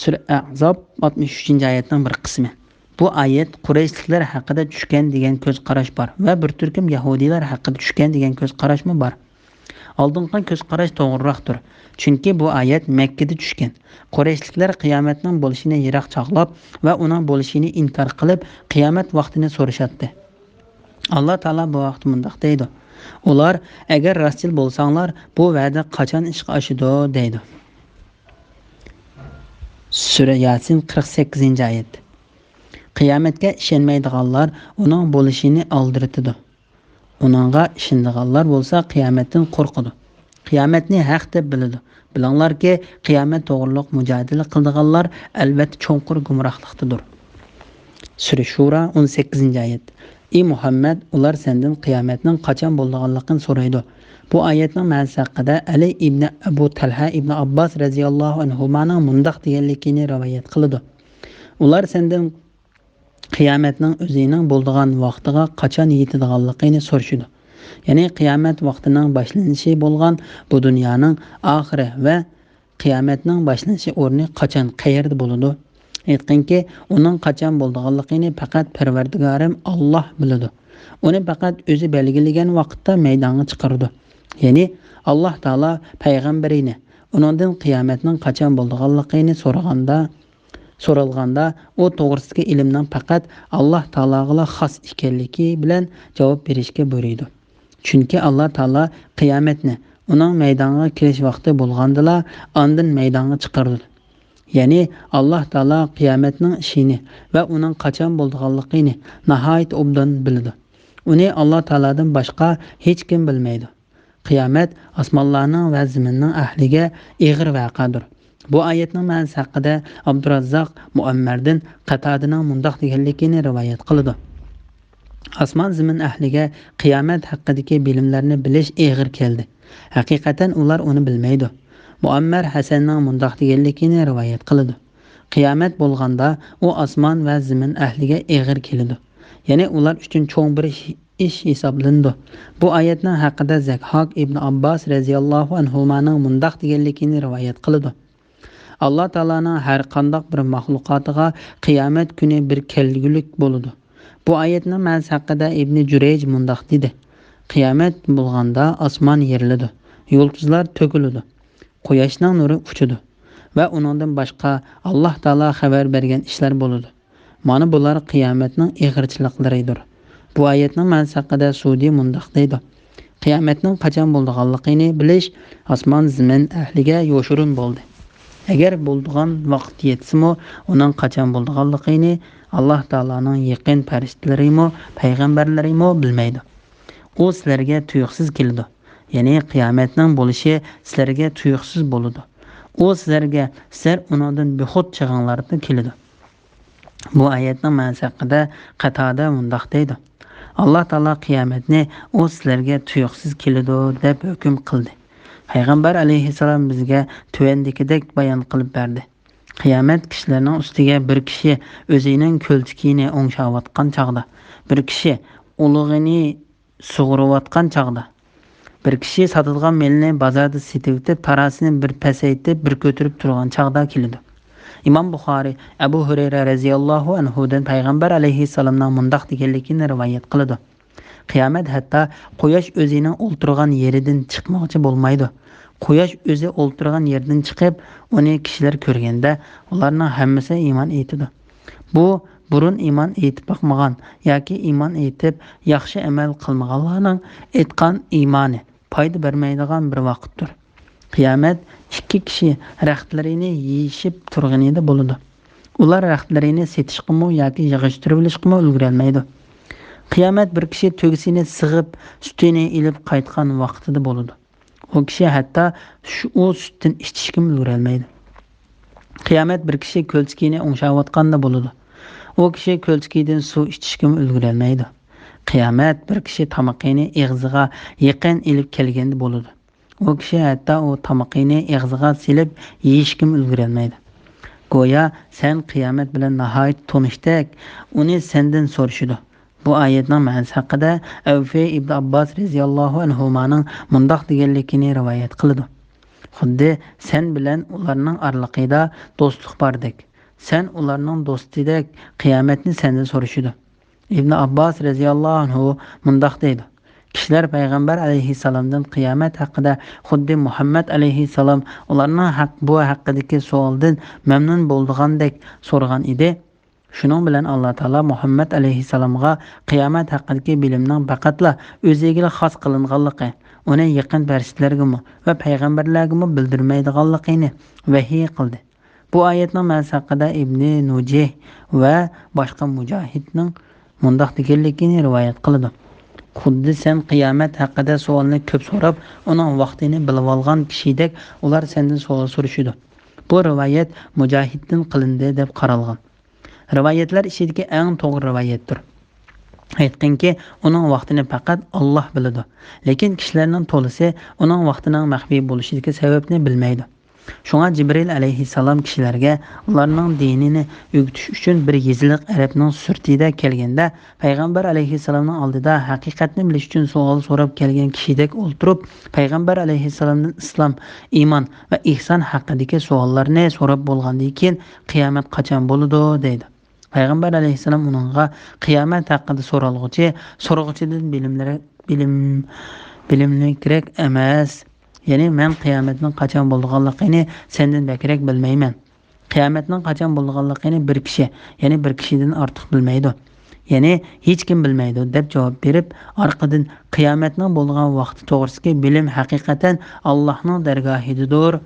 سۈرە ئەھزاب، ئاتمىش ئۈچىنچى ئايەتنىڭ بىر قىسمى. بۇ ئايەت قۇرەيشلىكلەر ھەققىدە چۈشكەن دېگەن كۆز قاراش بار ۋە بىر تۈركۈم يەھۇدىيلار ھەققىدە چۈشكەن دېگەن كۆز قاراشمۇ بار. ئالدىنقى كۆز قاراش توغرىراقتۇر، چۈنكى بۇ ئايەت مەككىدە چۈشكەن. قۇرەيشلىكلەر قىيامەتنىڭ بولۇشىنى يىراق چاغلاپ ۋە ئۇنىڭ بولۇشىنى ئىنكار قىلىپ، قىيامەت ۋاقتىنى سورىشاتتى. ئاللا تائالا بۇ ھەقتە مۇنداق دەيدۇ: ئۇلار، ئەگەر راستچىل بولساڭلار، بۇ ۋەدە قاچان ئىشقا ئاشىدۇ؟ دەيدۇ. سۈرە ياسىن، قىرىق سەككىزىنچى ئايەت. قىيامەتكە ئىشەنمەيدىغانلار ئۇنىڭ بولۇشىنى ئالدىرىتىدۇ. ئۇنىڭغا ئىشىنىدىغانلار بولسا قىيامەتتىن قورقىدۇ. قىيامەتنى ھەق دەپ بىلىدۇ. بىلىڭلاركى، قىيامەت توغرۇلۇق مۇجادىلە قىلىدىغانلار ئەلۋەتتە چوڭقۇر گۇمراھلىقتىدۇر. سۈرە شۇرا، ئون سەككىزىنچى ئايەت. ئى مۇھەممەد، ئۇلار سەندىن قىيامەتنىڭ قاچان بولىدىغانلىقىنى سورايدۇ. بۇ ئايەتنىڭ مەنىسى ھەققىدە ئەلى ئىبنى ئەبۇ تەلھە ئىبنى ئابباس رەزىياللاھۇ ئەنھۇمانىڭ مۇنداق دېگەنلىكىنى رىۋايەت قىلىدۇ: ئۇلار سەندىن قىيامەتنىڭ ئۆزىنىڭ بولىدىغان ۋاقتىغا قاچان يېتىدىغانلىقىنى سورىشىدۇ. يەنى قىيامەت ۋاقتىنىڭ باشلىنىشى بولغان بۇ دۇنيانىڭ ئاخىرى ۋە قىيامەتنىڭ باشلىنىشى ئورنى قاچان، قەيەردە بولىدۇ؟ ئېيتقىنكى، ئۇنىڭ قاچان بولىدىغانلىقىنى پەقەت پەرۋەردىگارىم ئاللاھ بىلىدۇ. ئۇنى پەقەت ئۆزى بەلگىلىگەن ۋاقىتتا مەيدانغا چىقىرىدۇ. يەنى ئاللاھ تائالا پەيغەمبىرىنى ئۇنىڭدىن قىيامەتنىڭ قاچان بولىدىغانلىقىنى سورىغاندا، سورالغاندا، ئۇ توغرىسىدىكى ئىلىمنىڭ پەقەت ئاللاھ تائالاغىلا خاس ئىكەنلىكى بىلەن جاۋاب بېرىشكە بۇيرۇيدۇ. چۈنكى ئاللاھ تائالا قىيامەتنى ئۇنىڭ مەيدانغا كېلىش ۋاقتى بولغاندىلا ئاندىن مەيدانغا چىقىرىدۇ. يەنى ئاللاھ تائالا قىيامەتنىڭ ئىشىنى ۋە ئۇنىڭ قاچان بولىدىغانلىقىنى ناھايىتى ئوبدان بىلىدۇ. ئۇنى ئاللاھ تائالادىن باشقا ھېچكىم بىلمەيدۇ. قىيامەت ئاسمانلارنىڭ ۋە زېمىننىڭ ئەھلىگە ئېغىر ۋەقەدۇر. بۇ ئايەتنىڭ مەنىسى ھەققىدە ئابدۇراززاق مۇئەممەردىن قەتادىنىڭ مۇنداق دېگەنلىكىنى رىۋايەت قىلىدۇ: ئاسمان زېمىن ئەھلىگە قىيامەت ھەققىدىكى بىلىملەرنى بىلىش ئېغىر كەلدى. ھەقىقەتەن ئۇلار ئۇنى بىلمەيدۇ. مۇئەممەر ھەسەننىڭ مۇنداق دېگەنلىكىنى رىۋايەت قىلىدۇ: قىيامەت بولغاندا ئۇ ئاسمان ۋە زېمىن ئەھلىگە ئېغىر كېلىدۇ. يەنى ئۇلار ئۈچۈن چوڭ بىر ئىش ھېسابلىنىدۇ. بۇ ئايەتنىڭ ھەققىدە زەھھاك ئىبنى ئابباس رەزىياللاھۇ ئەنھۇمانىڭ مۇنداق دېگەنلىكىنى رىۋايەت قىلىدۇ: ئاللاھ تائالانىڭ ھەر قانداق بىر مەخلۇقاتىغا قىيامەت كۈنى بىر كەلگۈلۈك بولىدۇ. بۇ ئايەتنىڭ مەنىسى ھەققىدە ئىبنى جۈرەيج مۇنداق دېدى: قىيامەت بولغاندا ئاسمان يېرىلىدۇ، يۇلتۇزلار تۆكۈلىدۇ، قۇياشنىڭ نۇرى ئۇچىدۇ ۋە ئۇنىڭدىن باشقا ئاللاھ تائالا خەۋەر بەرگەن ئىشلار بولىدۇ. مانا بۇلار قىيامەتنىڭ ئېغىرچىلىقلىرىدۇر. بۇ ئايەتنىڭ مەنىسى ھەققىدە سۇدى مۇنداق دەيدۇ: قىيامەتنىڭ قاچان بولىدىغانلىقىنى بىلىش ئاسمان زېمىن ئەھلىگە يوشۇرۇن بولدى. ئەگەر بولىدىغان ۋاقىت يەتسىمۇ، ئۇنىڭ قاچان بولىدىغانلىقىنى ئاللاھ تائالانىڭ يېقىن پەرىشتىلىرىمۇ، پەيغەمبەرلىرىمۇ بىلمەيدۇ. ئۇ سىلەرگە تۇيۇقسىز كېلىدۇ. يەنى قىيامەتنىڭ بولۇشى سىلەرگە تۇيۇقسىز بولىدۇ. ئۇ سىلەرگە، سىلەر ئۇنىڭدىن بىخۇد چېغىڭلاردا كېلىدۇ. بۇ ئايەتنىڭ مەنىسى ھەققىدە قەتادە مۇنداق دەيدۇ: ئاللاھ تائالا قىيامەتنى ئۇ سىلەرگە تۇيۇقسىز كېلىدۇ دەپ ھۆكۈم قىلدى. پەيغەمبەر ئەلەيھىسسالام بىزگە تۆۋەندىكىدەك بايان قىلىپ بەردى: قىيامەت كىشىلەرنىڭ ئۈستىگە بىر كىشى ئۆزىنىڭ كۆلچىكىنى ئوڭشاۋاتقان چاغدا، بىر كىشى ئۇلىغىنى سۇغۇرۇۋاتقان چاغدا، بىر كىشى ساتىدىغان مېلىنى بازاردا سېتىۋېتىپ، تارازىنى بىر پەسەيتىپ، بىر كۆتۈرۈپ تۇرغان چاغدا كېلىدۇ. ئىمام بۇخارى ئەبۇ ھۇرەيرە رەزىياللاھۇ ئەنھۇدىن پەيغەمبەر ئەلەيھىسسالامنىڭ مۇنداق دېگەنلىكىنى رىۋايەت قىلىدۇ: قىيامەت ھەتتا قۇياش ئۆزىنىڭ ئولتۇرغان يېرىدىن چىقمىغۇچە بولمايدۇ. قۇياش ئۆزى ئولتۇرغان يېرىدىن چىقىپ، ئۇنى كىشىلەر كۆرگەندە، ئۇلارنىڭ ھەممىسى ئىمان ئېيتىدۇ. بۇ بۇرۇن ئىمان ئېيتىپ باقمىغان ياكى ئىمان ئېيتىپ ياخشى ئەمەل قىلمىغانلارنىڭ ئېيتقان ئىمانى پايدا بەرمەيدىغان بىر ۋاقىتتۇر. قىيامەت ئىككى كىشى رەختلىرىنى يېيىشىپ تۇرغىنىدا بولىدۇ. ئۇلار رەختلىرىنى سېتىشقىمۇ ياكى يىغىشتۇرۇۋېلىشقىمۇ ئۈلگۈرەلمەيدۇ. قىيامەت بىر كىشى تۆگىسىنى سىغىپ، سۈتىنى ئېلىپ قايتقان ۋاقتىدا بولىدۇ. ئۇ كىشى ھەتتا شۇ، ئۇ سۈتتىن ئىچىشكىمۇ ئۈلگۈرەلمەيدۇ. قىيامەت بىر كىشى كۆلچىكىنى ئوڭشاۋاتقاندا بولىدۇ. ئۇ كىشى كۆلچىكىدىن سۇ ئىچىشكىمۇ ئۈلگۈرەلمەيدۇ. قىيامەت بىر كىشى تامىقىنى ئېغىزىغا يېقىن ئېلىپ كەلگەندە بولىدۇ. ئۇ كىشى ھەتتا ئۇ تامىقىنى ئېغىزىغا سېلىپ يېيىشكىمۇ ئۈلگۈرەلمەيدۇ. گويا سەن قىيامەت بىلەن ناھايىتى تونۇشتەك، ئۇنى سەندىن سورىشىدۇ. بۇ ئايەتنىڭ مەنىسى ھەققىدە ئەۋفى ئىبن ئابباس رەزىياللاھۇ ئەنھۇمانىڭ مۇنداق دېگەنلىكىنى رىۋايەت قىلىدۇ: خۇددى سەن بىلەن ئۇلارنىڭ ئارىلىقىدا دوستلۇق باردەك، سەن ئۇلارنىڭ دوستىدەك قىيامەتنى سەندىن سورىشىدۇ. ئىبن ئابباس رەزىياللاھۇ ئەنھۇ مۇنداق دەيدۇ: كىشىلەر پەيغەمبەر ئەلەيھىسسالامدىن قىيامەت ھەققىدە خۇددى مۇھەممەد ئەلەيھىسسالام ئۇلارنىڭ ھەق، بۇ ھەققىدىكى سوئالدىن مەمنۇن بولىدىغاندەك سورىغان ئىدى. شۇنىڭ بىلەن ئاللا تائالا مۇھەممەد ئەلەيھىسسالامغا قىيامەت ھەققىدىكى بىلىمنىڭ پەقەتلا ئۆزىگىلا خاس قىلىنغانلىقى، ئۇنى يېقىن پەرىشتىلەرگىمۇ ۋە پەيغەمبەرلەرگىمۇ بىلدۈرمەيدىغانلىقىنى ۋەھىي قىلدى. بۇ ئايەتنىڭ مەنىسى ھەققىدە ئىبنى نۇجەيھ ۋە باشقا مۇجاھىدنىڭ مۇنداق دېگەنلىكىنى رىۋايەت قىلىدۇ: خۇددى سەن قىيامەت ھەققىدە سوئالنى كۆپ سوراپ، ئۇنىڭ ۋاقتىنى بىلىۋالغان كىشىدەك ئۇلار سەندىن سوئال سورىشىدۇ. بۇ رىۋايەت مۇجاھىدتىن قىلىندى دەپ قارالغان. رىۋايەتلەر ئىچىدىكى ئەڭ توغرا رىۋايەتتۇر. ئېيتقىنكى، ئۇنىڭ ۋاقتىنى پەقەت ئاللاھ بىلىدۇ. لېكىن كىشىلەرنىڭ تولىسى ئۇنىڭ ۋاقتىنىڭ مەخپىي بولۇشىدىكى سەۋەبنى بىلمەيدۇ. شۇڭا جىبرىئىل ئەلەيھىسسالام كىشىلەرگە ئۇلارنىڭ دىنىنى ئۆگىتىش ئۈچۈن بىر يېزىلىق ئەرەبنىڭ سۈرىتىدە كەلگەندە، پەيغەمبەر ئەلەيھىسسالامنىڭ ئالدىدا ھەقىقەتنى بىلىش ئۈچۈن سوئال سوراپ كەلگەن كىشىدەك ئولتۇرۇپ، پەيغەمبەر ئەلەيھىسسالامدىن ئىسلام، ئىمان ۋە ئېھسان ھەققىدىكى سوئاللارنى سوراپ بولغاندىن كېيىن، قىيامەت قاچان بولىدۇ؟ دەيدۇ. پەيغەمبەر ئەلەيھىسسالام ئۇنىڭغا قىيامەت ھەققىدە سورالغۇچى سورىغۇچىدىن بىلىملىرەك، بىلىم، بىلىملىكرەك ئەمەس. يەنى، مەن قىيامەتنىڭ قاچان بولىدىغانلىقىنى سەندىن بەكرەك بىلمەيمەن. قىيامەتنىڭ قاچان بولىدىغانلىقىنى بىر كىشى، يەنى بىر كىشىدىن ئارتۇق بىلمەيدۇ. يەنى، ھېچكىم بىلمەيدۇ، دەپ جاۋاب بېرىپ، ئارقىدىن، قىيامەتنىڭ بولىدىغان ۋاقتى توغرىسىدىكى بىلىم ھەقىقەتەن ئاللاھنىڭ دەرگاھىدىدۇر.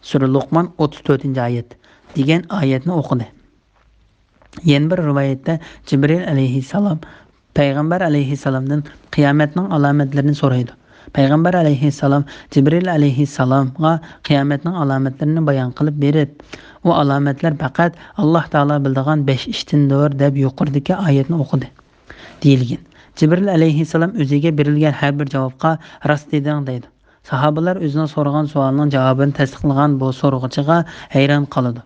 سۈرە لۇقمان، ئوتتۇز تۆتىنچى ئايەت، دېگەن ئايەتنى ئوقۇدى. يەنە بىر رىۋايەتتە جىبرىئىل ئەلەيھىسسالام پەيغەمبەر ئەلەيھىسسالامدىن قىيامەتنىڭ ئالامەتلىرىنى سورايدۇ. پەيغەمبەر ئەلەيھىسسالام جىبرىئىل ئەلەيھىسسالامغا قىيامەتنىڭ ئالامەتلىرىنى بايان قىلىپ بېرىپ، ئۇ ئالامەتلەر پەقەت ئاللاھ تائالا بىلىدىغان بەش ئىشتىندۇر، دەپ يۇقىرىدىكى ئايەتنى ئوقۇدى. دېيىلگەن. جىبرىئىل ئەلەيھىسسالام ئۆزىگە بېرىلگەن ھەر بىر جاۋابقا راست دېدىڭ دەيدۇ. ساھابىلەر ئۆزىنىڭ سورىغان سوئالىنىڭ جاۋابىنى تەستىقلىغان بۇ سورىغۇچىغا ھەيران قالىدۇ.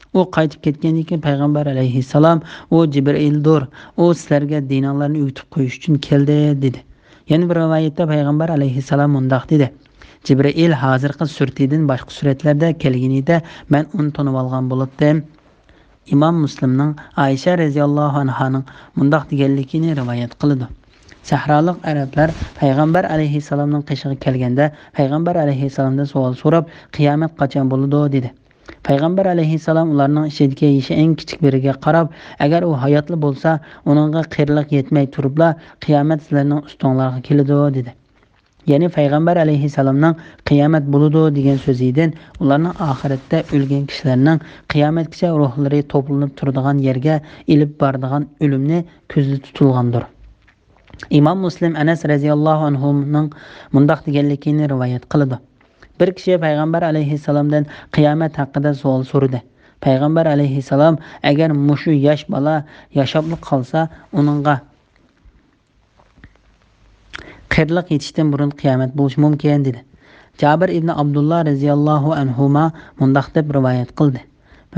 ئۇ قايتىپ كەتكەندىن كېيىن پەيغەمبەر ئەلەيھىسسالام، ئۇ جىبرىئىلدۇر، ئۇ سىلەرگە دىنىڭلارنى ئۆگىتىپ قويۇش ئۈچۈن كەلدى، دېدى. يەنە بىر رىۋايەتتە پەيغەمبەر ئەلەيھىسسالام مۇنداق دېدى، جىبرىئىل ھازىرقى سۈرىتىدىن باشقا سۈرەتلەردە كەلگىنىدە مەن ئۇنى تونۇۋالغان بولاتتىم. ئىمام مۇسلىمنىڭ ئائىشە رەزىياللاھۇ ئەنھانىڭ مۇنداق دېگەنلىكىنى رىۋايەت قىلىدۇ. سەھرالىق ئەرەبلەر پەيغەمبەر ئەلەيھىسسالامنىڭ قېشىغا كەلگەندە، پەيغەمبەر ئەلەيھىسسالامدىن سوئال سوراپ، قىيامەت قاچان بولىدۇ؟ دېدى. پەيغەمبەر ئەلەيھىسسالام ئۇلارنىڭ ئىچىدىكى يېشى ئەڭ كىچىك بىرىگە قاراپ، ئەگەر ئۇ ھاياتلا بولسا، ئۇنىڭغا قېرىلىق يەتمەي تۇرۇپلا، قىيامەت سىلەرنىڭ ئۈستۈڭلارغا كېلىدۇ، دېدى. يەنى پەيغەمبەر ئەلەيھىسسالامنىڭ قىيامەت بولىدۇ دېگەن سۆزىدىن ئۇلارنىڭ ئاخىرەتتە ئۆلگەن كىشىلەرنىڭ قىيامەتكىچە روھلىرى توپلىنىپ تۇرىدىغان يەرگە ئېلىپ بارىدىغان ئۆلۈمنى كۆزدە تۇتۇلغاندۇر. ئىمام مۇسلىم ئەنەس رەزىياللاھۇ ئەنھۇنىڭ مۇنداق دېگەنلىكىنى رىۋايەت قىلىدۇ. بىر كىشى پەيغەمبەر ئەلەيھىسسالامدىن قىيامەت ھەققىدە سوئال سورىدى. پەيغەمبەر ئەلەيھىسسالام، ئەگەر مۇشۇ ياش بالا ياشاپلا قالسا، ئۇنىڭغا قېرىلىق يېتىشتىن بۇرۇن قىيامەت بولۇشى مۇمكىن، دېدى. جابىر ئىبنى ئابدۇللا رەزىياللاھۇ ئەنھۇما مۇنداق دەپ رىۋايەت قىلدى،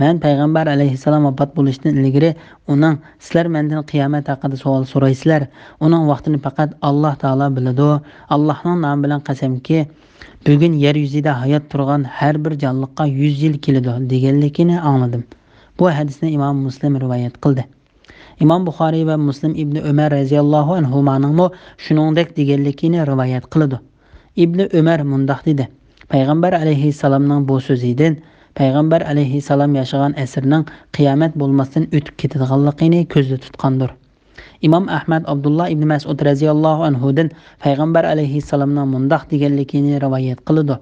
مەن پەيغەمبەر ئەلەيھىسسالام ۋاپات بولۇشتىن ئىلگىرى ئۇنىڭ، سىلەر مەندىن قىيامەت ھەققىدە سوئال سورايسىلەر، ئۇنىڭ ۋاقتىنى پەقەت ئاللاھ تائالا بىلىدۇ، ئاللاھنىڭ نامى بىلەن قەسەمكى، بۈگۈن يەر يۈزىدە ھايات تۇرغان ھەر بىر جانلىققا يۈز يىل كېلىدۇ، دېگەنلىكىنى ئاڭلىدىم. بۇ ھەدىسنى ئىمام مۇسلىم رىۋايەت قىلدى. ئىمام بۇخارىي ۋە مۇسلىم ئىبنى ئۆمەر رەزىياللاھۇ ئەنھۇمانىڭمۇ شۇنىڭدەك دېگەنلىكىنى رىۋايەت قىلىدۇ. ئىبنى ئۆمەر مۇنداق دېدى، پەيغەمبەر ئەلەيھىسسالامنىڭ بۇ سۆزىدىن، پەيغەمبەر ئەلەيھىسسالام ياشىغان ئەسىرنىڭ قىيامەت بولماستىن ئۆتۈپ كېتىدىغانلىقىنى كۆزدە تۇتقاندۇر. ئىمام ئەھمەد ئابدۇللا ئىبنى مەسئۇد رەزىياللاھۇ ئەنھۇدىن پەيغەمبەر ئەلەيھىسسالامنىڭ مۇنداق دېگەنلىكىنى رىۋايەت قىلىدۇ،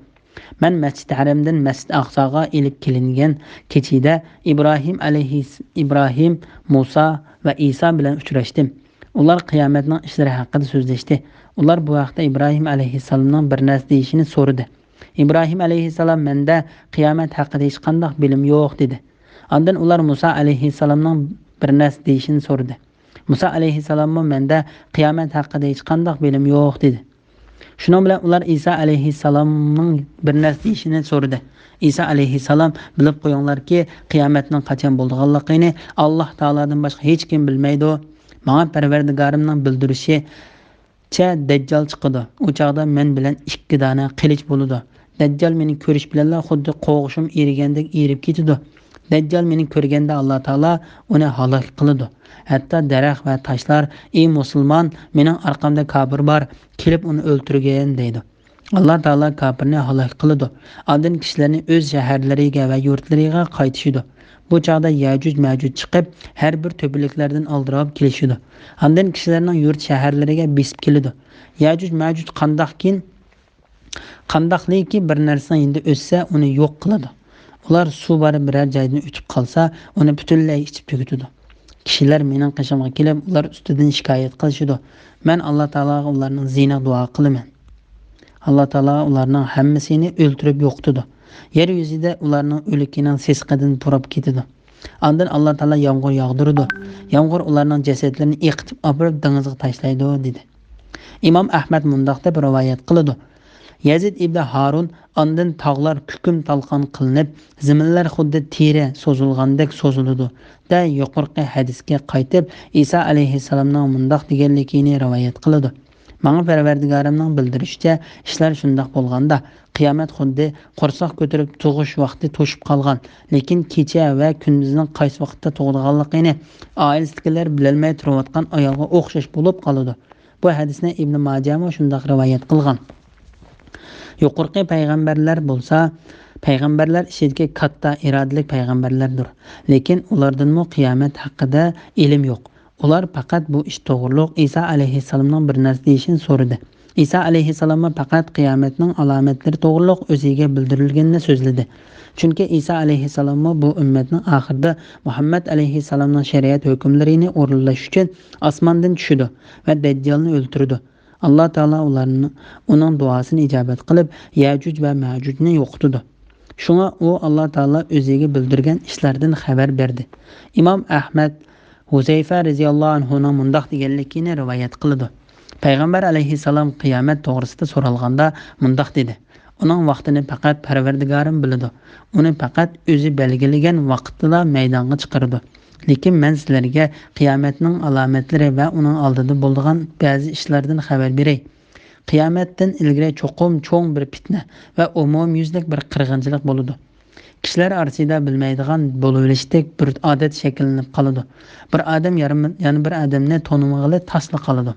مەن مەسچىدى ھەرەمدىن مەسچىدى ئەقساغا ئېلىپ كېلىنگەن كېچىدە ئىبراھىم ئەلەيھىس-، ئىبراھىم، مۇسا ۋە ئىسا بىلەن ئۇچراشتىم. ئۇلار قىيامەتنىڭ ئىشلىرى ھەققىدە سۆزلەشتى. ئۇلار بۇ ھەقتە ئىبراھىم ئەلەيھىسسالامنىڭ بىر نەرسە دېيىشىنى سورىدى. ئىبراھىم ئەلەيھىسسالام، مەندە قىيامەت ھەققىدە ھېچقانداق بىلىم يوق، دېدى. ئاندىن ئۇلار مۇسا ئەلەيھىسسالامنىڭ بىر نەرسە دېيىشىنى سورىدى. مۇسا ئەلەيھىسسالاممۇ، مەندە قىيامەت ھەققىدە ھېچقانداق بىلىم يوق، دېدى. شۇنىڭ بىلەن ئۇلار ئىسا ئەلەيھىسسالامنىڭ بىر نەرسە دېيىشىنى سورىدى. ئىسا ئەلەيھىسسالام، بىلىپ قويۇڭلاركى، قىيامەتنىڭ قاچان بولىدىغانلىقىنى ئاللاھ تائالادىن باشقا ھېچكىم بىلمەيدۇ. ماڭا پەرۋەردىگارىمنىڭ بىلدۈرۈشىچە دەججال چىقىدۇ. ئۇ چاغدا مەن بىلەن ئىككى دانە قىلىچ بولىدۇ. دەججال مېنى كۆرۈش بىلەنلا خۇددى قوغۇشۇم ئېرىگەندەك ئېرىپ كېتىدۇ. دەججال مېنى كۆرگەندە ئاللا تائالا ئۇنى ھالاك قىلىدۇ. ھەتتا دەرەخ ۋە تاشلار، ئى مۇسۇلمان، مېنىڭ ئارقامدا كاپىر بار، كېلىپ ئۇنى ئۆلتۈرگىن، دەيدۇ. ئاللا تائالا كاپىرنى ھالاك قىلىدۇ. ئاندىن كىشىلەرنى ئۆز شەھەرلىرىگە ۋە يۇرتلىرىغا قايتىشىدۇ. بۇ چاغدا يەجۇج مەجۇج چىقىپ، ھەر بىر تۆپىلىكلەردىن ئالدىراپ كېلىشىدۇ. ئاندىن كىشىلەرنىڭ يۇرت شەھەرلىرىگە بېسىپ كېلىدۇ. يەجۇج مەجۇج قانداقكىن قانداقلىكى بىر نەرسىنىڭ يېنىدا ئۆتسە، ئۇنى يوق قىلىدۇ. ئۇلار سۇ بار بىرەر جايدىن ئۆتۈپ قالسا، ئۇنى پۈتۈنلەي ئىچىپ تۈگىتىدۇ. كىشىلەر مېنىڭ قېشىمغا كېلىپ، ئۇلار ئۈستىدىن شىكايەت قىلىشىدۇ. مەن ئاللا تائالاغا ئۇلارنىڭ زىيىنىغا دۇئا قىلىمەن. ئاللا تائالا ئۇلارنىڭ ھەممىسىنى ئۆلتۈرۈپ يوقىتىدۇ. يەر يۈزىدە ئۇلارنىڭ ئۆلۈكىنىڭ سېسىقىدىن پۇراپ كېتىدۇ. ئاندىن ئاللا تائالا يامغۇر ياغدۇرىدۇ. يامغۇر ئۇلارنىڭ جەسەتلىرىنى ئېقىتىپ ئاپىرىپ دېڭىزغا تاشلايدۇ، دېدى. ئىمام ئەھمەد مۇنداق دەپ رىۋايەت قىلىدۇ: يەزىد ئىبنى ھارۇن، ئاندىن تاغلار كۈكۈم تالقان قىلىنىپ، زېمىنلار خۇددى تېرە سوزۇلغاندەك سوزۇلىدۇ، دە يۇقىرىقى ھەدىسكە قايتىپ، ئىسا ئەلەيھىسسالامنىڭ مۇنداق دېگەنلىكىنى رىۋايەت قىلىدۇ: ماڭا پەرۋەردىگارىمنىڭ بىلدۈرۈشىچە، ئىشلار شۇنداق بولغاندا، قىيامەت خۇددى قورساق كۆتۈرۈپ تۇغۇش ۋاقتى توشۇپ قالغان، لېكىن كېچە ۋە كۈندۈزنىڭ قايسى ۋاقىتتا تۇغىدىغانلىقىنى ئائىلىسىدىكىلەر بىلەلمەي تۇرۇۋاتقان ئايالغا ئوخشاش بولۇپ قالىدۇ. بۇ ھەدىسنى ئىبنى ماجەمۇ شۇنداق رىۋايەت قىلغان. يۇقىرىقى پەيغەمبەرلەر بولسا، پەيغەمبەرلەر ئىچىدىكى كاتتا ئىرادىلىك پەيغەمبەرلەردۇر. لېكىن ئۇلاردىنمۇ قىيامەت ھەققىدە ئىلىم يوق. ئۇلار پەقەت بۇ ئىش توغرۇلۇق ئىسا ئەلەيھىسسالامنىڭ بىر نەرسە دېيىشىنى سورىدى. ئىسا ئەلەيھىسسالاممۇ پەقەت قىيامەتنىڭ ئالامەتلىرى توغرۇلۇق ئۆزىگە بىلدۈرۈلگىنىنى سۆزلىدى. چۈنكى ئىسا ئەلەيھىسسالاممۇ بۇ ئۈممەتنىڭ ئاخىرىدا مۇھەممەد ئەلەيھىسسالامنىڭ شەرىئەت ھۆكۈملىرىنى ئورۇنلاش ئۈچۈن ئاسماندىن چۈشىدۇ ۋە دەججالنى ئۆلتۈرىدۇ. ئاللا تائالا ئۇلارنى، ئۇنىڭ دۇئاسىنى ئىجابەت قىلىپ، يەجۇج ۋە مەجۇجنى يوقىتىدۇ. شۇڭا ئۇ ئاللا تائالا ئۆزىگە بىلدۈرگەن ئىشلاردىن خەۋەر بەردى. ئىمام ئەھمەد ھۇزەيفە رەزىياللاھۇ ئەنھۇنىڭ مۇنداق دېگەنلىكىنى رىۋايەت قىلىدۇ. پەيغەمبەر ئەلەيھىسسالام قىيامەت توغرىسىدا سورالغاندا مۇنداق دېدى: ئۇنىڭ ۋاقتىنى پەقەت پەرۋەردىگارىم بىلىدۇ. ئۇنى پەقەت ئۆزى بەلگىلىگەن ۋاقىتتىلا مەيدانغا چىقىرىدۇ. لېكىن مەن سىلەرگە قىيامەتنىڭ ئالامەتلىرى ۋە ئۇنىڭ ئالدىدا بولىدىغان بەزى ئىشلاردىن خەۋەر بېرەي. قىيامەتتىن ئىلگىرى چوقۇم چوڭ بىر پىتنە ۋە ئومۇميۈزلۈك بىر قىرغىنچىلىق بولىدۇ. كىشىلەر ئارىسىدا بىلمەيدىغان بولۇۋېلىشتەك بىر ئادەت شەكىللىنىپ قالىدۇ. بىر ئادەم يارىم-، يەنە بىر ئادەمنى تونۇمىغىلى تاسلا قالىدۇ.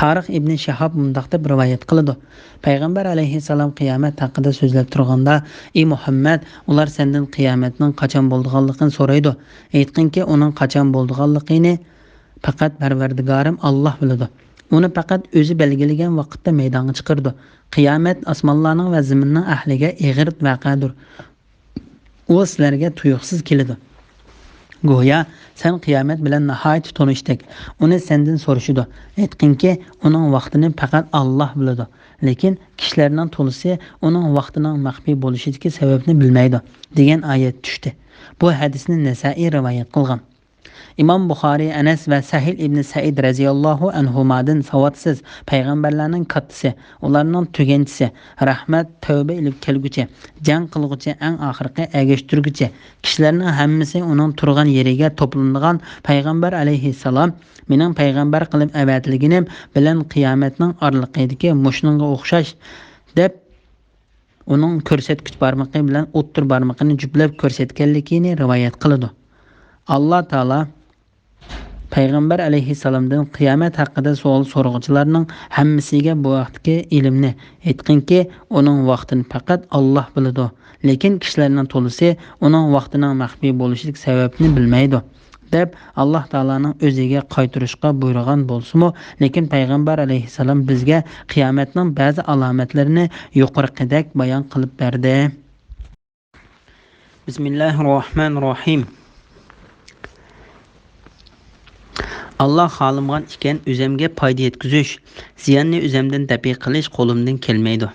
تارىخ ئىبنى شىھاب مۇنداق دەپ رىۋايەت قىلىدۇ: پەيغەمبەر ئەلەيھىسسالام قىيامەت ھەققىدە سۆزلەپ تۇرغاندا، ئى مۇھەممەد، ئۇلار سەندىن قىيامەتنىڭ قاچان بولىدىغانلىقىنى سورايدۇ. ئېيتقىنكى، ئۇنىڭ قاچان بولىدىغانلىقىنى پەقەت پەرۋەردىگارىم ئاللا بىلىدۇ. ئۇنى پەقەت ئۆزى بەلگىلىگەن ۋاقىتتا مەيدانغا چىقىرىدۇ. قىيامەت ئاسمانلارنىڭ ۋە زېمىننىڭ ئەھلىگە ئېغىر ۋەقەدۇر. ئۇ سىلەرگە تۇيۇقسىز كېلىدۇ. گويا سەن قىيامەت بىلەن ناھايىتى تونۇشتەك. ئۇنى سەندىن سورىشىدۇ. ئېيتقىنكى، ئۇنىڭ ۋاقتىنى پەقەت ئاللا بىلىدۇ. لېكىن كىشىلەرنىڭ تولىسى ئۇنىڭ ۋاقتىنىڭ مەخپىي بولۇشىدىكى سەۋەبنى بىلمەيدۇ، دېگەن ئايەت چۈشتى. بۇ ھەدىسنى نەسائىي رىۋايەت قىلغان. ئىمام بۇخارىي ئەنەس ۋە سەھىل ئىبنى سەئىد رەزىياللاھۇ ئەنھۇمادىن ساۋاتسىز، پەيغەمبەرلەرنىڭ كاتتىسى، ئۇلارنىڭ تۈگەنچىسى، رەھمەت، تەۋبە ئېلىپ كەلگۈچى، جەڭ قىلغۇچى، ئەڭ ئاخىرقى ئەگەشتۈرگۈچى، كىشىلەرنىڭ ھەممىسى ئۇنىڭ تۇرغان يېرىگە توپلىنىدىغان پەيغەمبەر ئەلەيھىسسالام مېنىڭ پەيغەمبەر قىلىپ ئەۋەتىلگىنىم بىلەن قىيامەتنىڭ ئارىلىقىدىكى مۇشۇنىڭغا ئوخشاش، دەپ ئۇنىڭ كۆرسەتكۈچ بارمىقى بىلەن ئوتتۇرا بارمىقىنى جۈپلەپ كۆرسەتكەنلىكىنى رىۋايەت قىلىدۇ. ئاللا تائالا پەيغەمبەر ئەلەيھىسسالامدىن قىيامەت ھەققىدە سوئال سورىغۇچىلارنىڭ ھەممىسىگە بۇ ھەقتىكى ئىلىمنى، ئېيتقىنكى، ئۇنىڭ ۋاقتىنى پەقەت ئاللا بىلىدۇ، لېكىن كىشىلەرنىڭ تولىسى ئۇنىڭ ۋاقتىنىڭ مەخپىي بولۇشىدىكى سەۋەبنى بىلمەيدۇ، دەپ ئاللا تائالانىڭ ئۆزىگە قايتۇرۇشقا بۇيرۇغان بولسىمۇ، لېكىن پەيغەمبەر ئەلەيھىسسالام بىزگە قىيامەتنىڭ بەزى ئالامەتلىرىنى يۇقىرىقىدەك بايان قىلىپ بەردى. بىسمىللاھىر راھمانىر راھىم. ئاللا خالىمىغان ئىكەن، ئۆزەمگە پايدا يەتكۈزۈش، زىياننى ئۆزەمدىن دەپئى قىلىش قولۇمدىن كەلمەيدۇ.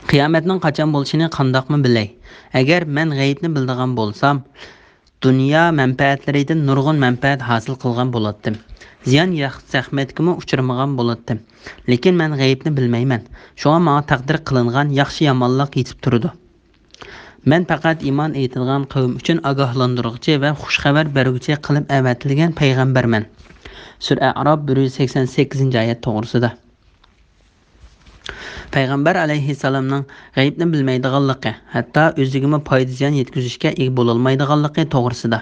قىيامەتنىڭ قاچان بولۇشىنى قانداقمۇ بىلەي؟ ئەگەر مەن غەيىبنى بىلىدىغان بولسام، دۇنيا مەنپەئەتلىرىدىن نۇرغۇن مەنپەئەت ھاسىل قىلغان بولاتتىم. زىيان يا زەخمەتكىمۇ ئۇچرىمىغان بولاتتىم. لېكىن مەن غەيىبنى بىلمەيمەن. شۇڭا ماڭا تەقدىر قىلىنغان ياخشى-يامانلىق يېتىپ تۇرىدۇ. مەن پەقەت ئىمان ئېيتىدىغان قەۋم ئۈچۈن ئاگاھلاندۇرغۇچى ۋە خۇش خەۋەر بەرگۈچى قىلىپ ئەۋەتىلگەن پەيغەمبەرمەن. سۈرە ئەئراپ بىر يۈز سەكسەن سەككىزىنچى ئايەت توغرىسىدا. پەيغەمبەر ئەلەيھىسسالامنىڭ غەيىبنى بىلمەيدىغانلىقى، ھەتتا ئۆزىگىمۇ پايدا-زىيان يەتكۈزۈشكە ئىگە بولالمايدىغانلىقى توغرىسىدا.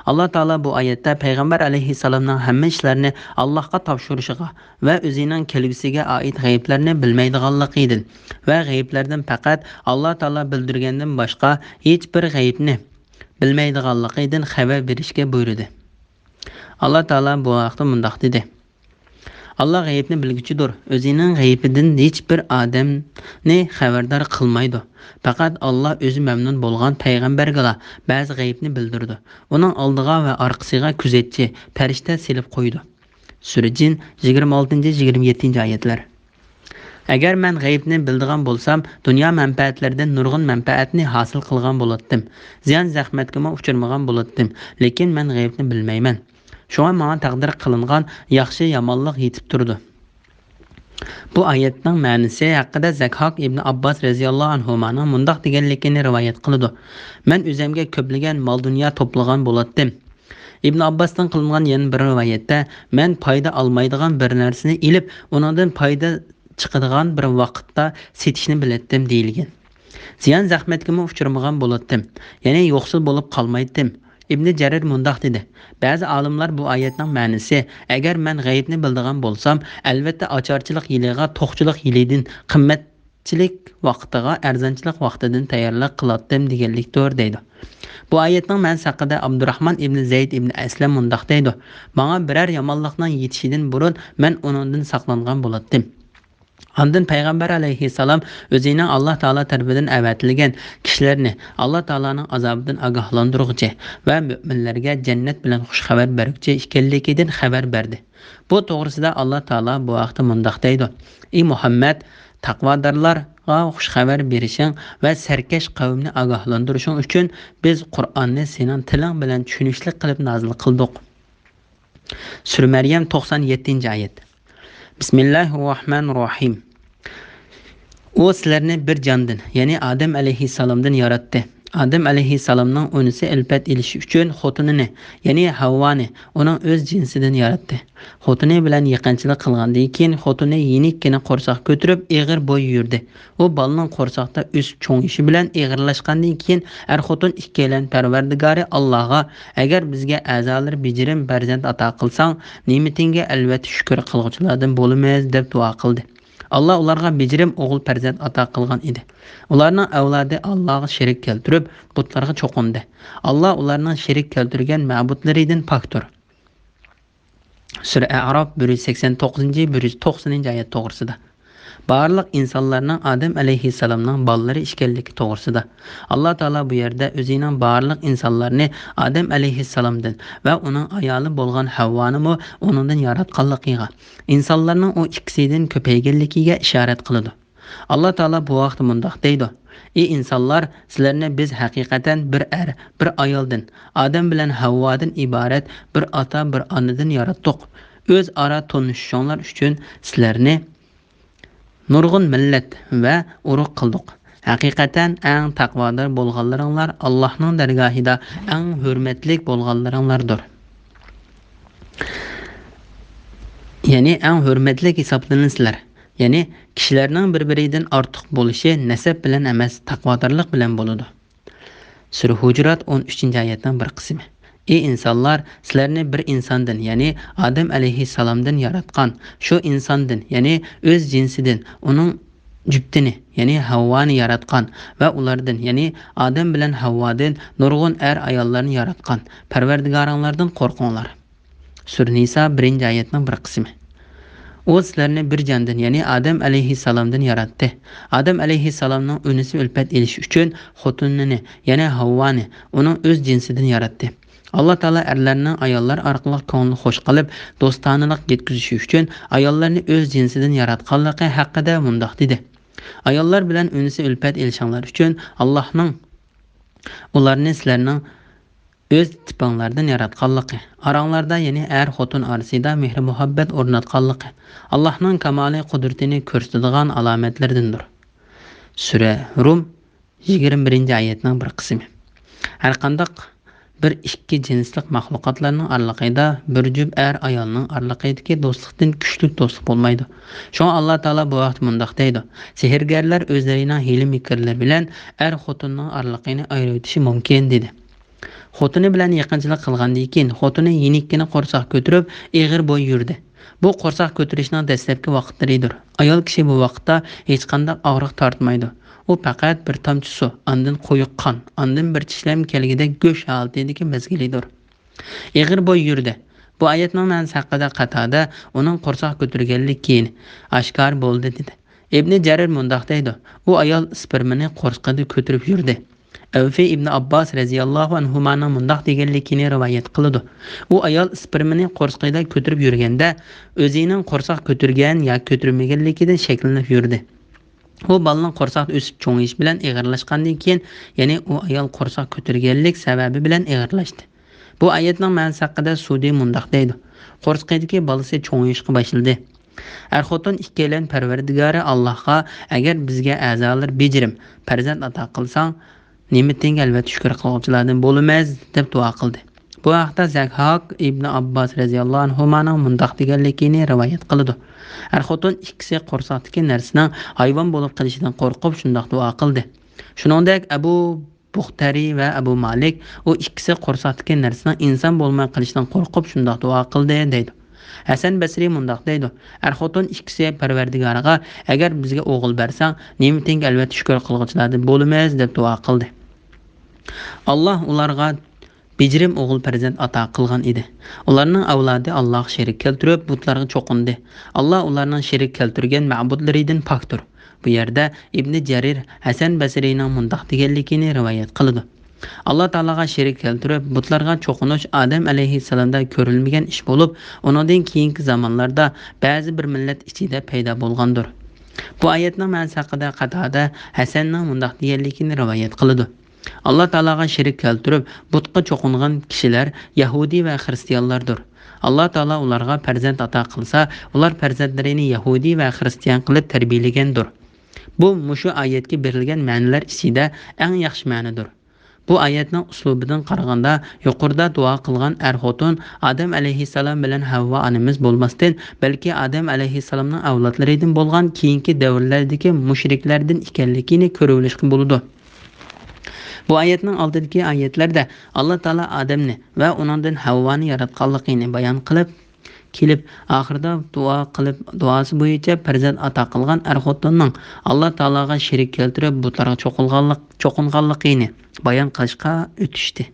ئاللا تائالا بۇ ئايەتتە پەيغەمبەر ئەلەيھىسسالامنىڭ ھەممە ئىشلارنى ئاللاھقا تاپشۇرۇشىغا ۋە ئۆزىنىڭ كەلگۈسىگە ئائىت غەيىبلەرنى بىلمەيدىغانلىقىدىن ۋە غەيىبلەردىن پەقەت ئاللا تائالا بىلدۈرگەندىن باشقا ھېچ بىر غەيىبنى بىلمەيدىغانلىقىدىن خەۋەر بېرىشكە بۇيرۇدى. ئاللا تائالا بۇ ھەقتە مۇنداق دېدى: ئاللا غەيىبنى بىلگۈچىدۇر، ئۆزىنىڭ غەيىبىدىن ھېچ بىر ئادەمنى خەۋەردار قىلمايدۇ. پەقەت ئاللا ئۆزى مەمنۇن بولغان پەيغەمبەرگىلا بەزى غەيىبنى بىلدۈرىدۇ. ئۇنىڭ ئالدىغا ۋە ئارقىسىغا كۆزەتچى، پەرىشتە سېلىپ قويىدۇ. سۈرە جىن، يىگىرمە ئالتىنچى، يىگىرمە يەتتىنچى ئايەتلەر. ئەگەر مەن غەيىبنى بىلىدىغان بولسام، دۇنيا مەنپەئەتلىرىدىن نۇرغۇن مەنپەئەتنى ھاسىل قىلغان بولاتتىم. زىيان-زەخمەتكىمۇ ئۇچرىمىغان بولاتتىم. لېكىن مەن غەيىبنى بىلمەيمەن. شۇڭا ماڭا تەقدىر قىلىنغان ياخشى-يامانلىق يېتىپ تۇرىدۇ. بۇ ئايەتنىڭ مەنىسى ھەققىدە زەكھاك ئىبنى ئابباس رەزىياللاھۇ ئەنھۇمانىڭ مۇنداق دېگەنلىكىنى رىۋايەت قىلىدۇ: مەن ئۆزۈمگە كۆپلىگەن مال-دۇنيا توپلىغان بولاتتىم. ئىبن ئابباستىن قىلىنغان يەنە بىر رىۋايەتتە، مەن پايدا ئالمايدىغان بىر نەرسىنى ئېلىپ، ئۇنىڭدىن پايدا چىقىدىغان بىر ۋاقىتتا سېتىشنى بىلەتتىم دېيىلگەن. زىيان-زەخمەتكىمۇ ئۇچرىمىغان بولاتتىم، يەنى يوقسۇل بولۇپ قالمايتتىم. ئىبنى جەرىر مۇنداق دېدى: بەزى ئالىملار بۇ ئايەتنىڭ مەنىسى، ئەگەر مەن غەيىبنى بىلىدىغان بولسام، ئەلۋەتتە ئاچارچىلىق يىلىغا توقچىلىق يىلىدىن قىممەت چىلىك ۋاقتىغا ئەرزانچىلىق ۋاقتىدىن تەييارلىق قىلاتتىم دېگەنلىكتۇر، دەيدۇ. بۇ ئايەتنىڭ مەنىسى ھەققىدە ئابدۇراخمان ئىبنى زەيد ئىبنى ئەسلەم مۇنداق دەيدۇ: ماڭا بىرەر يامانلىقنىڭ يېتىشىدىن بۇرۇن مەن ئۇنىڭدىن ساقلانغان بولاتتىم. ئاندىن پەيغەمبەر ئەلەيھىسسالام ئۆزىنىڭ ئاللا تائالا تەرىپىدىن ئەۋەتىلگەن كىشىلەرنى ئاللا تائالانىڭ ئازابىدىن ئاگاھلاندۇرغۇچى ۋە مۆمىنلەرگە جەننەت بىلەن خۇش خەۋەر بەرگۈچى ئىكەنلىكىدىن خەۋەر بەردى. بۇ توغرىسىدا ئاللا تائالا بۇ ھەقتە مۇنداق دەيدۇ: ئى مۇھەممەد، تەقۋادارلارغا خۇش خەۋەر بېرىشىڭ ۋە سەركەش قەۋمنى ئاگاھلاندۇرۇشۇڭ ئۈچۈن بىز قۇرئاننى سېنىڭ تىلىڭ بىلەن چۈشىنىشلىك قىلىپ نازىل قىلدۇق. سۈرە مەريەم، توقسان يەتتىنچى ئايەت. بىسمىللاھىرراھمانىرراھىم. ئۇ سىلەرنى بىر جاندىن، يەنى ئادەم ئەلەيھىسسالامدىن ياراتتى. ئادەم ئەلەيھىسسالامنىڭ ئۇنىسى ئۈلپەت ئېلىش ئۈچۈن خوتۇنىنى، يەنى ھەۋۋانى ئۇنىڭ ئۆز جىنسىدىن ياراتتى. خوتۇنى بىلەن يېقىنچىلىك قىلغاندىن كېيىن، خوتۇنى يېنىككىنە قورساق كۆتۈرۈپ، ئېغىر بوي يۈردى. ئۇ بالىنىڭ قورساقتا ئۆسۈپ چوڭىيىشى بىلەن ئېغىرلاشقاندىن كېيىن، ئەر-خوتۇن ئىككىيلەن پەرۋەردىگارى ئاللاغا، ئەگەر بىزگە ئەزالىرى بېجىرىم پەرزەنت ئاتا قىلساڭ، نېمىتىڭگە ئەلۋەتتە شۈكۈر قىلغۇچىلاردىن بولىمىز، دەپ دۇئا قىلدى. ئاللا ئۇلارغا بېجىرىم ئوغۇل پەرزەنت ئاتا قىلغان ئىدى. ئۇلارنىڭ ئەۋلادى ئاللاغا شېرىك كەلتۈرۈپ، بۇتلارغا چوقۇندى. ئاللا ئۇلارنىڭ شېرىك كەلتۈرگەن مەبۇدلىرىدىن پاكتۇر. سۈرە ئەئراف، بىر يۈز سەكسەن توققۇزىنچى، بىر يۈز توقسىنىنچى ئايەت توغرىسىدا. بارلىق ئىنسانلارنىڭ ئادەم ئەلەيھىسسالامنىڭ بالىلىرى ئىكەنلىكى توغرىسىدا. ئاللا تائالا بۇ يەردە ئۆزىنىڭ بارلىق ئىنسانلارنى ئادەم ئەلەيھىسسالامدىن ۋە ئۇنىڭ ئايالى بولغان ھەۋۋانىمۇ ئۇنىڭدىن ياراتقانلىقىغا، ئىنسانلارنىڭ ئۇ ئىككىسىدىن كۆپەيگەنلىكىگە ئىشارەت قىلىدۇ. ئاللا تائالا بۇ ھەقتە مۇنداق دەيدۇ: ئى ئىنسانلار، سىلەرنى بىز ھەقىقەتەن بىر ئەر، بىر ئايالدىن، ئادەم بىلەن ھەۋۋادىن ئىبارەت بىر ئاتا، بىر ئانىدىن ياراتتۇق. ئۆزئارا تونۇشۇشۇڭلار ئۈچۈن سىلەرنى نۇرغۇن مىللەت ۋە ئۇرۇق قىلدۇق. ھەقىقەتەن ئەڭ تەقۋادار بولغانلىرىڭلار ئاللاھنىڭ دەرگاھىدا ئەڭ ھۆرمەتلىك بولغانلىرىڭلاردۇر. يەنى ئەڭ ھۆرمەتلىك ھېسابلىنىسىلەر. يەنى كىشىلەرنىڭ بىر-بىرىدىن ئارتۇق بولۇشى نەسەب بىلەن ئەمەس، تەقۋادارلىق بىلەن بولىدۇ. سۈرە ھۇجۇرات، ئون ئۈچىنچى ئايەتنىڭ بىر قىسمى. ئى ئىنسانلار، سىلەرنى بىر ئىنساندىن، يەنى ئادەم ئەلەيھىسسالامدىن ياراتقان، شۇ ئىنساندىن، يەنى ئۆز جىنسىدىن ئۇنىڭ جۈپتىنى، يەنى ھەۋۋانى ياراتقان ۋە ئۇلاردىن، يەنى ئادەم بىلەن ھەۋۋادىن نۇرغۇن ئەر-ئاياللارنى ياراتقان پەرۋەردىگارىڭلاردىن قورقۇڭلار. سۈرە نىسا، بىرىنچى ئايەتنىڭ بىر قىسمى. ئۇ سىلەرنى بىر جاندىن، يەنى ئادەم ئەلەيھىسسالامدىن ياراتتى. ئادەم ئەلەيھىسسالامنىڭ ئۇنىسى ئۈلپەت ئېلىش ئۈچۈن خوتۇنىنى، يەنى ھەۋۋانى ئۇنىڭ ئۆز جىنسىدىن ياراتتى. ئاللا تائالا ئەرلەرنىڭ ئاياللار ئارقىلىق كۆڭلىنى خۇش قىلىپ، دوستانىلىق يەتكۈزۈشى ئۈچۈن ئاياللارنى ئۆز جىنسىدىن ياراتقانلىقى ھەققىدە مۇنداق دېدى: ئاياللار بىلەن ئۇنىسى ئۈلپەت ئېلىشىڭلار ئۈچۈن ئاللاھنىڭ ئۇلارنى سىلەرنىڭ ئۆز تىپىڭلاردىن ياراتقانلىقى، ئاراڭلاردا، يەنى ئەر-خوتۇن ئارىسىدا مېھرى-مۇھەببەت ئورناتقانلىقى، ئاللاھنىڭ كامالىي قۇدرىتىنى كۆرسىتىدىغان ئالامەتلىرىدىندۇر. سۈرە رۇم، يىگىرمە بىرىنچى ئايەتنىڭ بىر قىسمى. ھەرقانداق بىر ئىككى جىنسلىق مەخلۇقاتلارنىڭ ئارىلىقىدا بىر جۈپ ئەر-ئايالنىڭ ئارىلىقىدىكى دوستلۇقتىن كۈچلۈك دوستلۇق بولمايدۇ. شۇڭا ئاللا تائالا بۇ ھەقتە مۇنداق دەيدۇ: سېھىرگەرلەر ئۆزلىرىنىڭ ھىيلە-مىكىرلىرى بىلەن ئەر-خوتۇننىڭ ئارىلىقىنى ئايرىۋېتىشى مۇمكىن، دېدى. خوتۇنى بىلەن يېقىنچىلىق قىلغاندىن كېيىن، خوتۇنى يېنىككىنە قورساق كۆتۈرۈپ، ئېغىر بوي يۈردى. بۇ قورساق كۆتۈرۈشنىڭ دەسلەپكى ۋاقىتلىرىدۇر. ئايال كىشى بۇ ۋاقىتتا ھېچقانداق ئاغرىق تارتمايدۇ. ئۇ پەقەت بىر تامچە سۇ، ئاندىن قويۇق قان، ئاندىن بىر چىشلەم كەلگۈدەك گۆش ھالىتىدىكى مەزگىلىدۇر. ئېغىر بوي يۈردى. بۇ ئايەتنىڭ مەنىسى ھەققىدە قاتادە ئۇنىڭ قورساق كۆتۈرگەنلىكى كېيىن ئاشكارا بولدى، دېدى. ئىبنى جەرىر مۇنداق دەيدۇ: ئۇ ئايال ئىسپېرمىنى قورسىقىدا كۆتۈرۈپ يۈردى. ئەۋفى ئىبنى ئابباس رەزىياللاھۇ ئەنھۇمانىڭ مۇنداق دېگەنلىكىنى رىۋايەت قىلىدۇ. ئۇ ئايال ئىسپېرمىنى قورسىقىدا كۆتۈرۈپ يۈرگەندە، ئۆزىنىڭ قورساق كۆتۈرگەن ياكى كۆتۈرمىگەنلىكىدىن شەكلىنىپ يۈردى. ئۇ بالىنىڭ قورساقتا ئۆسۈپ چوڭىيىشى بىلەن ئېغىرلاشقاندىن كېيىن، يەنى ئۇ ئايال قورساق كۆتۈرگەنلىك سەۋەبى بىلەن ئېغىرلاشتى. بۇ ئايەتنىڭ مەنىسى ھەققىدە سۇدى مۇنداق دەيدۇ: قورسىقىدىكى بالىسى چوڭىيىشقا باشلىدى. ئەر-خوتۇن ئىككىيلەن پەرۋەردىگارى ئاللاھقا، ئەگەر بىزگە ئەزالىرى بېجىرىم، پەرزەنت ئاتا قىلساڭ، نېمىتىڭگە ئەلۋەتتە شۈكۈر قىلغۇچىلاردىن بولىمىز، دەپ دۇئا قىلدى. بۇ ھەقتە زەھھاك ئىبنى ئابباس رەزىياللاھۇ ئەنھۇمانىڭ مۇنداق دېگەنلىكىنى رىۋايەت قىلىدۇ: ئەر-خوتۇن ئىككىسى قورساقتىكى نەرسىنىڭ ھايۋان بولۇپ قېلىشىدىن قورقۇپ شۇنداق دۇئا قىلدى. شۇنىڭدەك ئەبۇ بۇختەرى ۋە ئەبۇ مالىك، ئۇ ئىككىسى قورساقتىكى نەرسىنىڭ ئىنسان بولماي قېلىشىدىن قورقۇپ شۇنداق دۇئا قىلدى، دەيدۇ. ھەسەن بەسرى مۇنداق دەيدۇ: ئەر-خوتۇن ئىككىسى پەرۋەردىگارىغا، ئەگەر بىزگە ئوغۇل بەرسەڭ، نېمىتىڭگە ئەلۋەتتە شۈكۈر قىلغۇچىلاردىن بولىمىز، دەپ دۇئا قىلدى. ئاللاھ ئۇلارغا بېجىرىم ئوغۇل پەرزەنت ئاتا قىلغان ئىدى. ئۇلارنىڭ ئەۋلادى ئاللاھقا شېرىك كەلتۈرۈپ، بۇتلارغا چوقۇندى. ئاللاھ ئۇلارنىڭ شېرىك كەلتۈرگەن مەبۇدلىرىدىن پاكتۇر. بۇ يەردە ئىبنى جەرىر ھەسەن بەسرىنىڭ مۇنداق دېگەنلىكىنى رىۋايەت قىلىدۇ: ئاللاھ تائالاغا شېرىك كەلتۈرۈپ، بۇتلارغا چوقۇنۇش ئادەم ئەلەيھىسسالامدا كۆرۈلمىگەن ئىش بولۇپ، ئۇنىڭدىن كېيىنكى زامانلاردا بەزى بىر مىللەت ئىچىدە پەيدا بولغاندۇر. بۇ ئايەتنىڭ مەنىسى ھەققىدە قاتادە ھەسەننىڭ مۇنداق دېگەنلىكىنى رىۋايەت قىلىدۇ: ئاللاھ تائالاغا شېرىك كەلتۈرۈپ، بۇتقا چوقۇنغان كىشىلەر يەھۇدىي ۋە خىرىستىيانلاردۇر. ئاللاھ تائالا ئۇلارغا پەرزەنت ئاتا قىلسا، ئۇلار پەرزەنتلىرىنى يەھۇدىي ۋە خىرىستىيان قىلىپ تەربىيەلىگەندۇر. بۇ مۇشۇ ئايەتكە بېرىلگەن مەنىلەر ئىچىدە ئەڭ ياخشى مەنىدۇر. بۇ ئايەتنىڭ ئۇسلۇبىدىن قارىغاندا، يۇقىرىدا دۇئا قىلغان ئەر-خوتۇن ئادەم ئەلەيھىسسالام بىلەن ھەۋۋا ئانىمىز بولماستىن، بەلكى ئادەم ئەلەيھىسسالامنىڭ ئەۋلادلىرىدىن بولغان كېيىنكى دەۋرلەردىكى مۇشرىكلاردىن ئىكەنلىكىنى كۆرۈۋېلىشقا بولىدۇ. بۇ ئايەتنىڭ ئالدىدىكى ئايەتلەردە ئاللاھ تائالا ئادەمنى ۋە ئۇنىڭدىن ھەۋۋانى ياراتقانلىقىنى بايان قىلىپ كېلىپ، ئاخىرىدا دۇئا قىلىپ، دۇئاسى بويىچە پەرزەنت ئاتا قىلغان ئەر-خوتۇننىڭ ئاللاھ تائالاغا شېرىك كەلتۈرۈپ، بۇتلارغا چوقۇنغانلىق-، چوقۇنغانلىقىنى بايان قىلىشقا ئۆتۈشتى.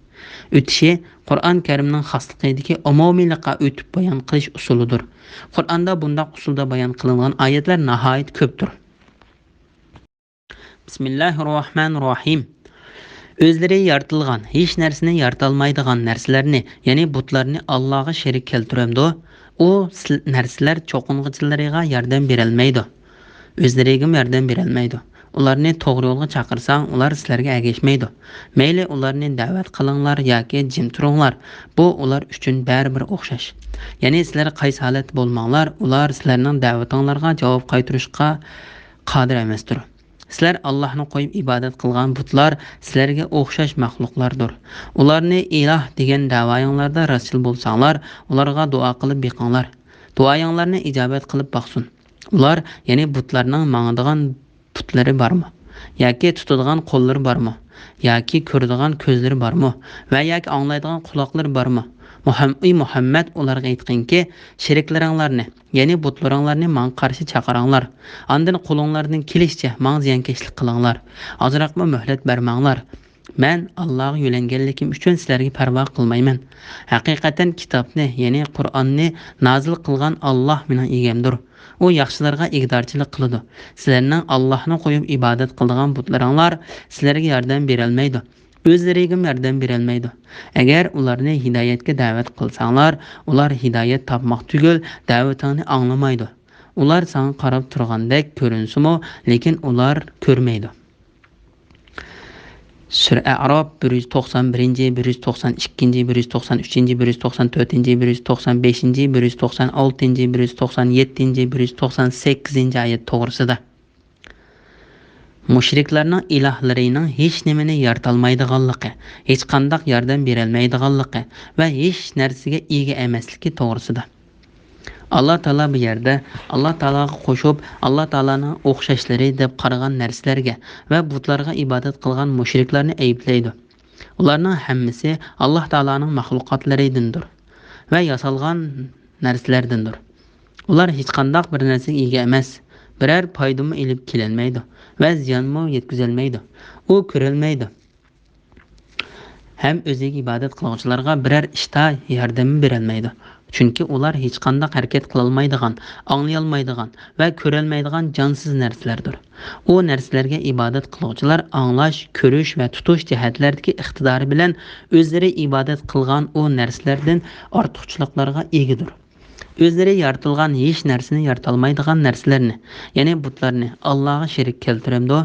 ئۆتۈشى قۇرئان كەرىمنىڭ خاسلىقىدىكى ئومۇمىيلىققا ئۆتۈپ بايان قىلىش ئۇسۇلىدۇر. قۇرئاندا بۇنداق ئۇسۇلدا بايان قىلىنغان ئايەتلەر ناھايىتى كۆپتۇر. بىسمىللاھىررەھمانىررەھىم. ئۆزلىرى يارىتىلغان، ھېچ نەرسىنى يارىتالمايدىغان نەرسىلەرنى، يەنى بۇتلارنى ئاللاغا شېرىك كەلتۈرەمدۇ؟ ئۇ سىل-، نەرسىلەر چوقۇنغۇچىلىرىغا ياردەم بېرەلمەيدۇ. ئۆزلىرىگىمۇ ياردەم بېرەلمەيدۇ. ئۇلارنى توغرا يولغا چاقىرساڭ، ئۇلار سىلەرگە ئەگەشمەيدۇ. مەيلى ئۇلارنى دەۋەت قىلىڭلار ياكى جىم تۇرۇڭلار، بۇ ئۇلار ئۈچۈن بەرىبىر ئوخشاش. يەنى سىلەر قايسى ھالەتتە بولماڭلار، ئۇلار سىلەرنىڭ دەۋىتىڭلارغا جاۋاب قايتۇرۇشقا قادىر ئەمەستۇر. سىلەر ئاللاھنى قويۇپ ئىبادەت قىلغان بۇتلار سىلەرگە ئوخشاش مەخلۇقلاردۇر. ئۇلارنى ئىلاھ دېگەن دەۋايىڭلاردا راستچىل بولساڭلار، ئۇلارغا دۇئا قىلىپ بېقىڭلار. دۇئايىڭلارنى ئىجابەت قىلىپ باقسۇن. ئۇلار، يەنى بۇتلارنىڭ ماڭىدىغان پۇتلىرى بارمۇ؟ ياكى تۇتىدىغان قوللىرى بارمۇ؟ ياكى كۆرىدىغان كۆزلىرى بارمۇ؟ ۋە ياكى ئاڭلايدىغان قۇلاقلىرى بارمۇ؟ مۇھەم-، ئى مۇھەممەد، ئۇلارغا ئېيتقىنكى، شېرىكلىرىڭلارنى، يەنى بۇتلىرىڭلارنى ماڭا قارشى چاقىرىڭلار. ئاندىن قولۇڭلاردىن كېلىشىچە ماڭا زىيانكەشلىك قىلىڭلار. ئازراقمۇ مۆھلەت بەرمەڭلار. مەن ئاللاغا يۆلەنگەنلىكىم ئۈچۈن سىلەرگە پەرۋا قىلمايمەن. ھەقىقەتەن كىتابنى، يەنى قۇرئاننى نازىل قىلغان ئاللاھ مېنىڭ ئىگەمدۇر. ئۇ ياخشىلارغا ئىگىدارچىلىق قىلىدۇ. سىلەرنىڭ ئاللاھنى قويۇپ ئىبادەت قىلىدىغان بۇتلىرىڭلار سىلەرگە ياردەم بېرەلمەيدۇ. ئۆزلىرىگىمۇ ياردەم بېرەلمەيدۇ. ئەگەر ئۇلارنى ھىدايەتكە دەۋەت قىلساڭلار، ئۇلار ھىدايەت تاپماق تۈگۈل، دەۋىتىڭنى ئاڭلىمايدۇ. ئۇلار ساڭا قاراپ تۇرغاندەك كۆرۈنسىمۇ، لېكىن ئۇلار كۆرمەيدۇ. سۈرە ئەئراپ بىر يۈز توقسان بىرىنچى، بىر يۈز توقسان ئىككىنچى، بىر يۈز توقسان ئۈچىنچى، بىر يۈز توقسان تۆتىنچى، بىر يۈز توقسان بەشىنچى، بىر يۈز توقسان ئالتىنچى، بىر يۈز توقسان يەتتىنچى، بىر يۈز توقسان سەككىزىنچى ئايەت توغرىسىدا. مۇشرىكلارنىڭ ئىلاھلىرىنىڭ ھېچ نېمىنى يارىتالمايدىغانلىقى، ھېچقانداق ياردەم بېرەلمەيدىغانلىقى ۋە ھېچ نەرسىگە ئىگە ئەمەسلىكى توغرىسىدا. ئاللا تائالا بۇ يەردە ئاللا تائالاغا قوشۇپ، ئاللا تائالانىڭ ئوخشاشلىرى دەپ قارىغان نەرسىلەرگە ۋە بۇتلارغا ئىبادەت قىلغان مۇشرىكلارنى ئەيىبلەيدۇ. ئۇلارنىڭ ھەممىسى ئاللا تائالانىڭ مەخلۇقاتلىرىدىندۇر ۋە ياسالغان نەرسىلەردىندۇر. ئۇلار ھېچقانداق بىر نەرسىگە ئىگە ئەمەس، بىرەر پايدىمۇ ئېلىپ كېلەلمەيدۇ ۋە زىيانمۇ يەتكۈزەلمەيدۇ. ئۇ كۆرەلمەيدۇ ھەم ئۆزىگە ئىبادەت قىلغۇچىلارغا بىرەر ئىشتا ياردەممۇ بېرەلمەيدۇ. چۈنكى ئۇلار ھېچقانداق ھەرىكەت قىلالمايدىغان، ئاڭلىيالمايدىغان ۋە كۆرەلمەيدىغان جانسىز نەرسىلەردۇر. ئۇ نەرسىلەرگە ئىبادەت قىلغۇچىلار ئاڭلاش، كۆرۈش ۋە تۇتۇش جەھەتلەردىكى ئىقتىدارى بىلەن ئۆزلىرى ئىبادەت قىلغان ئۇ نەرسىلەردىن ئارتۇقچىلىقلارغا ئىگىدۇر. ئۆزلىرى يارىتىلغان ھېچ نەرسىنى يارىتالمايدىغان نەرسىلەرنى، يەنى بۇتلارنى ئاللاغا شېرىك كەلتۈرەمدۇ؟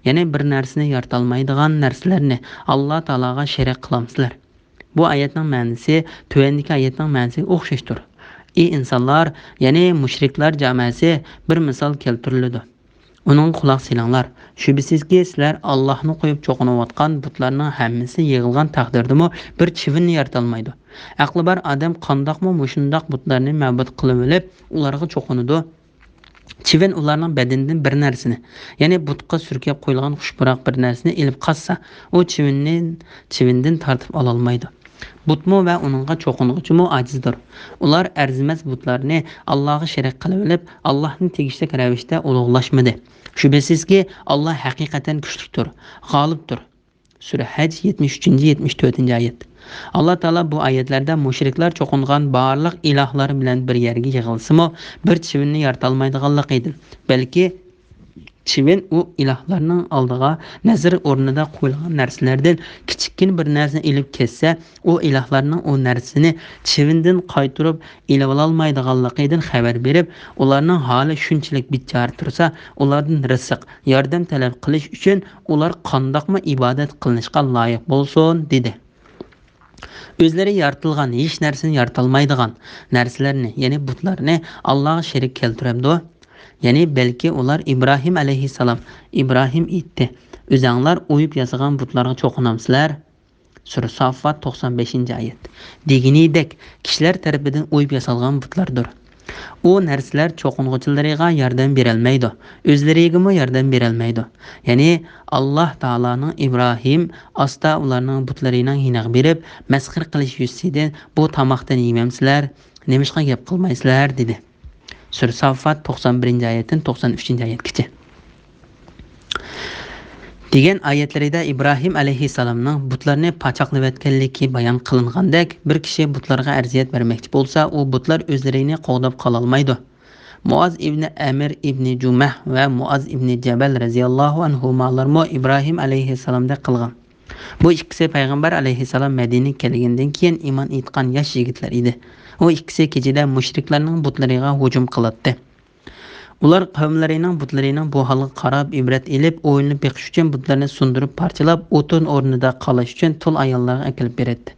يەنى بىر نەرسىنى يارىتالمايدىغان نەرسىلەرنى ئاللا تائالاغا شېرىك قىلامسىلەر؟ بۇ ئايەتنىڭ مەنىسى تۆۋەندىكى ئايەتنىڭ مەنىسىگە ئوخشاشتۇر. ئى ئىنسانلار، يەنى مۇشرىكلار جامائەسى بىر مىسال كەلتۈرۈلىدۇ. ئۇنىڭغا قۇلاق سېلىڭلار. شۈبھىسىزكى، سىلەر ئاللاھنى قويۇپ چوقۇنۇۋاتقان بۇتلارنىڭ ھەممىسى يىغىلغان تەقدىردىمۇ بىر چىۋىننى يارىتالمايدۇ. ئەقلى بار ئادەم قانداقمۇ مۇشۇنداق بۇتلارنى مەبۇد قىلىۋېلىپ، ئۇلارغا چوقۇنىدۇ؟ چىۋىن ئۇلارنىڭ بەدىنىدىن بىر نەرسىنى، يەنى بۇتقا سۈركەپ قويۇلغان خۇش پۇراق بىر نەرسىنى ئېلىپ قاچسا، ئۇ چىۋىننى چىۋىندىن تارتىپ ئالالمايدۇ. بۇتمۇ ۋە ئۇنىڭغا چوقۇنغۇچىمۇ ئاجىزدۇر. ئۇلار ئەرزىمەس بۇتلارنى ئاللاغا شېرىك قىلىۋېلىپ، ئاللاھنى تېگىشلىك رەۋىشتە ئۇلۇغلاشمىدى. شۈبھىسىزكى، ئاللا ھەقىقەتەن كۈچلۈكتۇر، غالىبتۇر. سۈرە ھەج، يەتمىش ئۈچىنچى، يەتمىش تۆتىنچى ئايەت. ئاللا تائالا بۇ ئايەتلەردە مۇشرىكلار چوقۇنغان بارلىق ئىلاھلار بىلەن بىر يەرگە يىغىلسىمۇ، بىر چىۋىننى يارىتالمايدىغانلىقىدىن، بەلكى چىۋىن ئۇ ئىلاھلارنىڭ ئالدىغا نەزىر ئورنىدا قويۇلغان نەرسىلەردىن كىچىككىنە بىر نەرسىنى ئېلىپ كەتسە، ئۇ ئىلاھلارنىڭ ئۇ نەرسىنى چىۋىندىن قايتۇرۇپ ئېلىۋالالمايدىغانلىقىدىن خەۋەر بېرىپ، ئۇلارنىڭ ھالى شۇنچىلىك بىچارە تۇرسا، ئۇلاردىن رىزىق، ياردەم تەلەپ قىلىش ئۈچۈن ئۇلار قانداقمۇ ئىبادەت قىلىنىشقا لايىق بولسۇن؟ دېدى. ئۆزلىرى يارىتىلغان، ھېچ نەرسىنى يارىتالمايدىغان نەرسىلەرنى، يەنى بۇتلارنى ئاللاغا شېرىك كەلتۈرەمدۇ؟ يەنى بەلكى ئۇلار ئىبراھىم ئەلەيھىسسالام، ئىبراھىم ئېيتتى، ئۆزەڭلار ئويۇپ ياسىغان بۇتلارغا چوقۇنامسىلەر؟ سۈرە ساففات، توقسان بەشىنچى ئايەت. دېگىنىدەك، كىشىلەر تەرىپىدىن ئويۇپ ياسالغان بۇتلاردۇر. ئۇ نەرسىلەر چوقۇنغۇچىلىرىغا ياردەم بېرەلمەيدۇ، ئۆزلىرىگىمۇ ياردەم بېرەلمەيدۇ. يەنى، ئاللاھ تائالانىڭ ئىبراھىم ئاستا ئۇلارنىڭ بۇتلىرىنىڭ يېنىغا بېرىپ، مەسخىرە قىلىش يۈزىسىدىن، بۇ تاماقتىن يېمەمسىلەر؟ نېمىشقا گەپ قىلمايسىلەر؟ دېدى. سۈرە ساففات، توقسان بىرىنچى ئايەتتىن توقسان ئۈچىنچى ئايەتكىچە. دېگەن ئايەتلىرىدە ئىبراھىم ئەلەيھىسسالامنىڭ بۇتلارنى پاچاقلىۋەتكەنلىكى بايان قىلىنغاندەك، بىر كىشى بۇتلارغا ئەزىيەت بەرمەكچى بولسا، ئۇ بۇتلار ئۆزلىرىنى قوغداپ قالالمايدۇ. مۇئاز ئىبنى ئەمىر ئىبنى جۇمەھ ۋە مۇئاز ئىبنى جەبەل رەزىياللاھۇ ئەنھۇمالارمۇ ئىبراھىم ئەلەيھىسسالامدەك قىلغان. بۇ ئىككىسى پەيغەمبەر ئەلەيھىسسالام مەدىنىگە كەلگەندىن كېيىن ئىمان ئېيتقان ياش يىگىتلەر ئىدى. ئۇ ئىككىسى كېچىدە مۇشرىكلارنىڭ بۇتلىرىغا ھۇجۇم قىلاتتى. ئۇلار قەۋملىرىنىڭ بۇتلىرىنىڭ بۇ ھالىغا قاراپ ئىبرەت ئېلىپ، ئويلىنىپ بېقىش ئۈچۈن بۇتلىرىنى سۇندۇرۇپ پارچىلاپ، ئوتۇن ئورنىدا قالاش ئۈچۈن تۇل ئاياللارغا ئەكېلىپ بېرەتتى.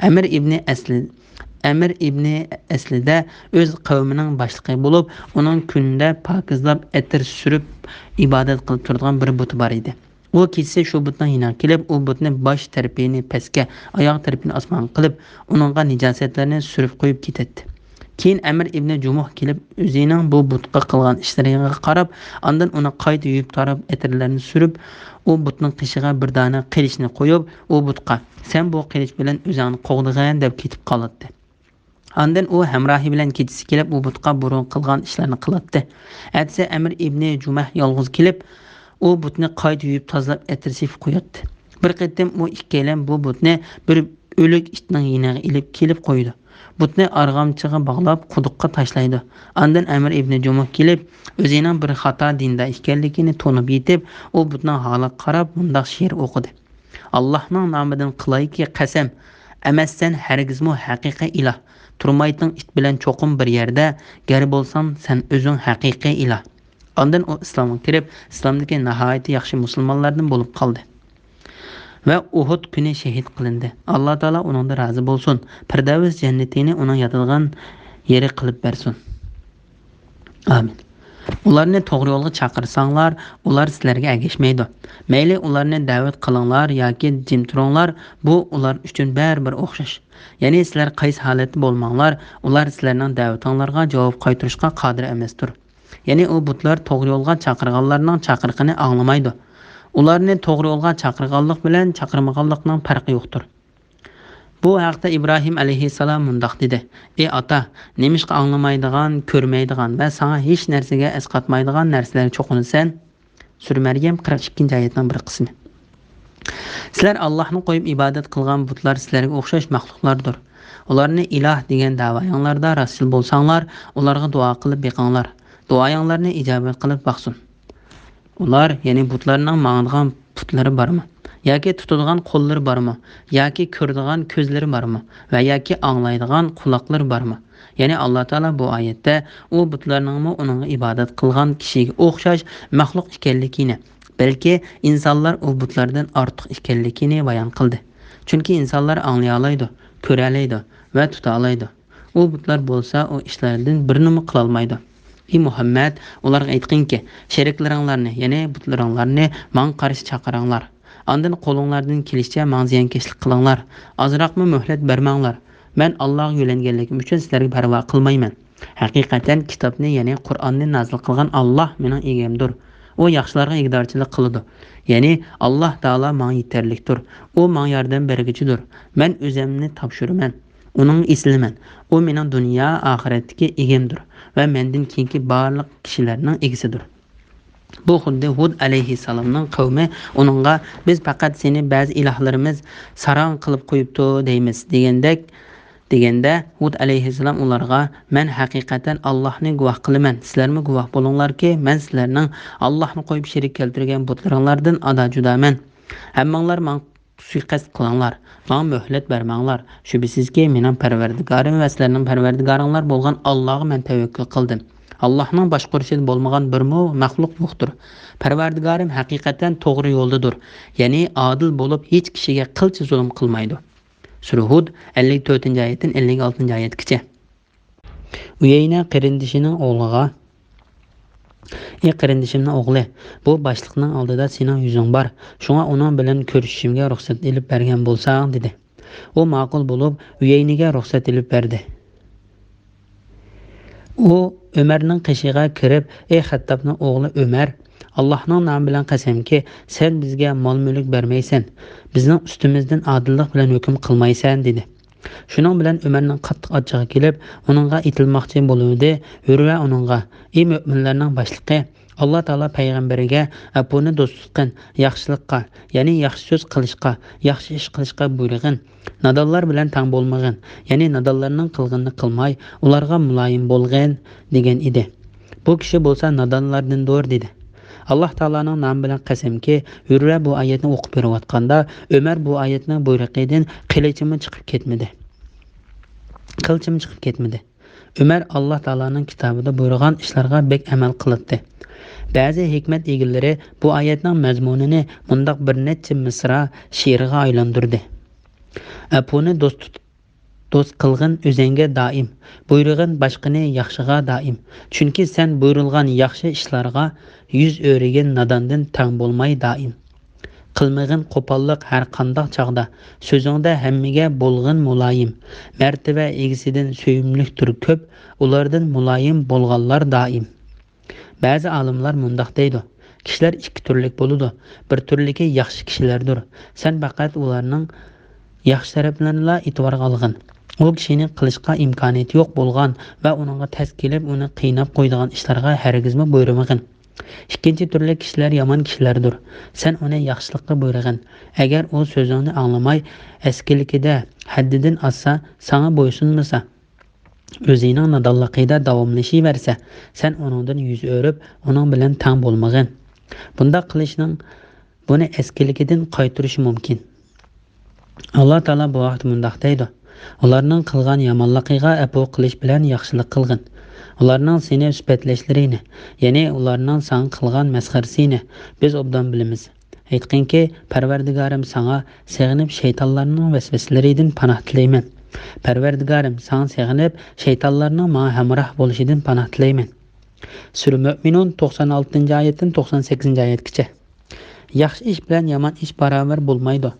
ئەمىر ئىبنى ئەسلى، ئەمىر ئىبنى ئەسلىدە ئۆز قەۋمىنىڭ باشلىقى بولۇپ، ئۇنىڭ كۈندە پاكىزلاپ، ئەتىر سۈرۈپ، ئىبادەت قىلىپ تۇرىدىغان بىر بۇتى بار ئىدى. ئۇ كېچىسى شۇ بۇتنىڭ يېنىغا كېلىپ، ئۇ بۇتنى باش تەرىپىنى پەسكە، ئاياغ تەرىپىنى ئاسمانغا قىلىپ، ئۇنىڭغا نىجاسەتلەرنى سۈرۈپ قويۇپ كېتەتتى. كېيىن ئەمىر ئىبنى جۇمۇھ كېلىپ، ئۆزىنىڭ بۇ بۇتقا قىلغان ئىشلىرىغا قاراپ، ئاندىن ئۇنى قايتا يۇيۇپ تاراپ، ئەتىرلەرنى سۈرۈپ، ئۇ بۇتنىڭ قېشىغا بىر دانە قىلىچنى قويۇپ، ئۇ بۇتقا، «سەن بۇ قىلىچ بىلەن ئۆزۈڭنى قوغدىغىن» دەپ كېتىپ قالاتتى. ئاندىن ئۇ ھەمراھى بىلەن كېچىسى كېلىپ، ئۇ بۇتقا بۇرۇن قىلغان ئىشلارنى قىلاتتى. ئەتىسى ئەمىر ئىبنى جۇمەھ يالغۇز كېلىپ، ئۇ بۇتنى قايتا يۇيۇپ تازىلاپ، ئەتىر سېپىپ قوياتتى. بىر قېتىم ئۇ ئىككىيلەن بۇ بۇتنى بىر ئۆلۈك ئىتنىڭ يېنىغا ئېلىپ كېلىپ قويىدۇ. بۇتنى ئارغامچىغا باغلاپ، قۇدۇققا تاشلايدۇ. ئاندىن ئەمىر ئىبنى جۇمۇھ كېلىپ، ئۆزىنىڭ بىر خاتا دىندا ئىكەنلىكىنى تونۇپ يېتىپ، ئۇ بۇتنىڭ ھالىغا قاراپ مۇنداق شېئىر ئوقۇدى: «ئاللاھنىڭ نامىدىن قىلايكى قەسەم، ئەمەس سەن ھەرگىزمۇ ھەقىقىي ئىلاھ، تۇرمايتتىڭ ئىت بىلەن چوقۇم بىر يەردە، گەر بولساڭ سەن ئۆزۈڭ ھەقىقىي ئىلاھ.» ئاندىن ئۇ ئىسلامغا كىرىپ، ئىسلامدىكى ناھايىتى ياخشى مۇسۇلمانلاردىن بولۇپ قالدى. ۋە ئۇھۇد كۈنى شېھىت قىلىندى. ئاللا تائالا ئۇنىڭدىن رازى بولسۇن، پىردەۋس جەننىتىنى ئۇنىڭ ياتىدىغان يېرى قىلىپ بەرسۇن. ئامىن. ئۇلارنى توغرا يولغا چاقىرساڭلار، ئۇلار سىلەرگە ئەگەشمەيدۇ. مەيلى ئۇلارنى دەۋەت قىلىڭلار ياكى جىم تۇرۇڭلار، بۇ ئۇلار ئۈچۈن بەرىبىر ئوخشاش. يەنى سىلەر قايسى ھالەتتە بولماڭلار، ئۇلار سىلەرنىڭ دەۋىتىڭلارغا جاۋاب قايتۇرۇشقا قادىر ئەمەستۇر. يەنى ئۇ بۇتلار توغرا يولغا چاقىرغانلارنىڭ چاقىرىقىنى ئاڭلىمايدۇ. ئۇلارنى توغرا يولغا چاقىرغانلىق بىلەن چاقىرمىغانلىقنىڭ پەرقى يوقتۇر. بۇ ھەقتە ئىبراھىم ئەلەيھىسسالام مۇنداق دېدى: «ئى ئاتا، نېمىشقا ئاڭلىمايدىغان، كۆرمەيدىغان ۋە ساڭا ھېچ نەرسىگە ئەسقاتمايدىغان نەرسىلەرگە چوقۇنىسەن؟» سۈرە مەريەم، قىرىق ئىككىنچى ئايەتنىڭ بىر قىسمى. سىلەر ئاللاھنى قويۇپ ئىبادەت قىلغان بۇتلار سىلەرگە ئوخشاش مەخلۇقلاردۇر. ئۇلارنى ئىلاھ دېگەن دەۋايىڭلاردا راستچىل بولساڭلار، ئۇلارغا دۇئا قىلىپ بېقىڭلار. دۇئايىڭلارنى ئىجابەت قىلىپ باقسۇن. ئۇلار، يەنى بۇتلارنىڭ ماڭىدىغان پۇتلىرى بارمۇ؟ ياكى تۇتىدىغان قوللىرى بارمۇ؟ ياكى كۆرىدىغان كۆزلىرى بارمۇ؟ ۋە ياكى ئاڭلايدىغان قۇلاقلىرى بارمۇ؟ يەنى ئاللا تائالا بۇ ئايەتتە ئۇ بۇتلارنىڭمۇ ئۇنىڭغا ئىبادەت قىلغان كىشىگە ئوخشاش مەخلۇق ئىكەنلىكىنى، بەلكى ئىنسانلار ئۇ بۇتلاردىن ئارتۇق ئىكەنلىكىنى بايان قىلدى. چۈنكى ئىنسانلار ئاڭلىيالايدۇ، كۆرەلەيدۇ ۋە تۇتالايدۇ. ئۇ بۇتلار بولسا ئۇ ئىشلاردىن بىرىنىمۇ قىلالمايدۇ. ئى مۇھەممەد، ئۇلارغا ئېيتقىنكى، شېرىكلىرىڭلارنى، يەنى بۇتلىرىڭلارنى ماڭا قارشى چاقىرىڭلار. ئاندىن قولۇڭلاردىن كېلىشىچە ماڭا زىيانكەشلىك قىلىڭلار. ئازراقمۇ مۆھلەت بەرمەڭلار. مەن ئاللاغا يۆلەنگەنلىكىم ئۈچۈن سىلەرگە پەرۋا قىلمايمەن. ھەقىقەتەن كىتابنى، يەنى قۇرئاننى نازىل قىلغان ئاللا مېنىڭ ئىگەمدۇر. ئۇ ياخشىلارغا ئىگىدارچىلىق قىلىدۇ. يەنى ئاللا تائالا ماڭا يېتەرلىكتۇر. ئۇ ماڭا ياردەم بەرگۈچىدۇر. مەن ئۆزۈمنى تاپشۇرىمەن. ئۇنىڭغا ئېسىلىمەن. ئۇ مېنىڭ دۇنيا ئاخىرەتتىكى ئىگەمدۇر ۋە مەندىن كېيىنكى بارلىق كىشىلەرنىڭ ئىگىسىدۇر. بۇ خۇددى ھۇد ئەلەيھىسسالامنىڭ قەۋمى ئۇنىڭغا، «بىز پەقەت سېنى بەزى ئىلاھلىرىمىز ساراڭ قىلىپ قويۇپتۇ دەيمىز» دېگەندەك، دېگەندە، ھۇد ئەلەيھىسسالام ئۇلارغا، «مەن ھەقىقەتەن ئاللاھنى گۇۋاھ قىلىمەن، سىلەرمۇ گۇۋاھ بولۇڭلاركى، مەن سىلەرنىڭ ئاللاھنى قويۇپ شېرىك كەلتۈرگەن بۇتلىرىڭلاردىن ئادا جۇدامەن. ھەممىڭلار ماڭا سۇيىقەست قىلىڭلار، ماڭا مۆھلەت بەرمەڭلار. شۈبھىسىزكى، مېنىڭ پەرۋەردىگارىم ۋە سىلەرنىڭ پەرۋەردىگارىڭلار بولغان ئاللاغا مەن تەۋەككۈل قىلدىم. ئاللاھنىڭ باشقۇرۇشىدا بولمىغان بىرمۇ مەخلۇق يوقتۇر. پەرۋەردىگارىم ھەقىقەتەن توغرا يولدىدۇر، يەنى ئادىل بولۇپ، ھېچ كىشىگە قىلچە زۇلۇم قىلمايدۇ.» سۈرە ھۇد، ئەللىك تۆتىنچى ئايەتتىن ئەللىك ئالتىنچى ئايەتكىچە. ئۇيەينە قېرىندىشىنىڭ ئوغلىغا، «ئى قېرىندىشىمنىڭ ئوغلى، بۇ باشلىقنىڭ ئالدىدا سېنىڭ يۈزۈڭ بار، شۇڭا ئۇنىڭ بىلەن كۆرۈشۈشۈمگە رۇخسەت ئېلىپ بەرگەن بولساڭ» دېدى. ئۇ ماقۇل بولۇپ، ئۇيەينىگە رۇخسەت ئېلىپ بەردى. ئۇ ئۆمەرنىڭ قېشىغا كىرىپ، «ئەي خەتتابنىڭ ئوغلى ئۆمەر، ئاللاھنىڭ نامى بىلەن قەسەمكى، سەن بىزگە مال-مۈلۈك بەرمەيسەن، بىزنىڭ ئۈستىمىزدىن ئادىللىق بىلەن ھۆكۈم قىلمايسەن» دېدى. شۇنىڭ بىلەن ئۆمەرنىڭ قاتتىق ئاچچىقى كېلىپ، ئۇنىڭغا ئېتىلماقچى بولۇۋىدى. ھۆرۋە ئۇنىڭغا، «ئى مۆمىنلەرنىڭ باشلىقى، ئاللا تائالا پەيغەمبىرىگە ئەپۇنى دوستلۇققىن، ياخشىلىققا، يەنى ياخشى سۆز قىلىشقا، ياخشى ئىش قىلىشقا بۇيرۇغىن. نادانلار بىلەن تەڭ بولمىغىن، يەنى نادانلارنىڭ قىلغىنىنى قىلماي، ئۇلارغا مۇلايىم بولغىن» دېگەن ئىدى. «بۇ كىشى بولسا نادانلاردىندۇر» دېدى. ئاللا تائالانىڭ نامى بىلەن قەسەمكى، ھۆرۋە بۇ ئايەتنى ئوقۇپ بېرىۋاتقاندا، ئۆمەر بۇ ئايەتنىڭ بۇيرۇقىدىن قىلىچىمۇ چىقىپ كەتمىدى. قىلچىمۇ چىقىپ كەتمىدى. ئۆمەر ئاللا تائالانىڭ كىتابىدا بۇيرۇغان ئىشلارغا بەك ئەمەل قىلاتتى. بەزى ھېكمەت ئىگىلىرى بۇ ئايەتنىڭ مەزمۇنىنى مۇنداق بىر نەچچە مىسرا شېئىرغا ئايلاندۇردى. ئەپۇنى دوست تۇت-، دوست قىلغىن ئۆزۈڭگە دائىم، بۇيرۇغىن باشقىنى ياخشىغا دائىم. چۈنكى سەن بۇيرۇلغان ياخشى ئىشلارغا يۈز ئۆرۈگىن ناداندىن تەڭ بولماي دائىم. قىلمىغىن قوپاللىق ھەر قانداق چاغدا، سۆزۈڭدە ھەممىگە بولغىن مۇلايىم. مەرتىۋە ئىگىسىدىن سۆيۈملۈكتۇر كۆپ، ئۇلاردىن مۇلايىم بولغانلار دائىم. بەزى ئالىملار مۇنداق دەيدۇ، كىشىلەر ئىككى تۈرلۈك بولىدۇ، بىر تۈرلۈكى ياخشى كىشىلەردۇر. سەن پەقەت ئۇلارنىڭ ياخشى تەرەپلىرىنىلا ئېتىبارغا ئالغىن. ئۇ كىشىنىڭ قىلىشقا ئىمكانىيىتى يوق بولغان ۋە ئۇنىڭغا تەس كېلىپ، ئۇنى قىيناپ قويىدىغان ئىشلارغا ھەرگىزمۇ بۇيرۇمىغىن. ئىككىنچى تۈرلۈك كىشىلەر يامان كىشىلەردۇر. سەن ئۇنى ياخشىلىققا بۇيرۇغىن. ئەگەر ئۇ سۆزۈڭنى ئاڭلىماي، ئەسكىلىكىدە ھەددىدىن ئاشسا، ساڭا بويسۇنمىسا، ئۆزىنىڭ نادانلىقىدا داۋاملىشىۋەرسە، سەن ئۇنىڭدىن يۈز ئۆرۈپ، ئۇنىڭ بىلەن تەڭ بولمىغىن. بۇنداق قىلىشنىڭ بۇنى ئەسكىلىكىدىن قايتۇرۇشى مۇمكىن. ئاللا تائالا بۇ ھەقتە مۇنداق دەيدۇ، ئۇلارنىڭ قىلغان يامانلىقىغا ئەپۇ قىلىش بىلەن ياخشىلىق قىلغىن. ئۇلارنىڭ سېنى سۈپەتلەشلىرىنى، يەنى ئۇلارنىڭ ساڭا قىلغان مەسخىرىسىنى بىز ئوبدان بىلىمىز. ئېيتقىنكى، پەرۋەردىگارىم، ساڭا سېغىنىپ شەيتانلارنىڭ ۋەسۋەسىلىرىدىن پاناھ تىلەيمەن. پەرۋەردىگارىم، ساڭا سېغىنىپ شەيتانلارنىڭ ماڭا ھەمراھ بولۇشىدىن پاناھ تىلەيمەن. سۈرە مۆمىنۇن، توقسان ئالتىنچى ئايەتتىن توقسان سەككىزىنچى ئايەتكىچە. ياخشى ئىش بىلەن يامان ئىش باراۋەر بولمايدۇ.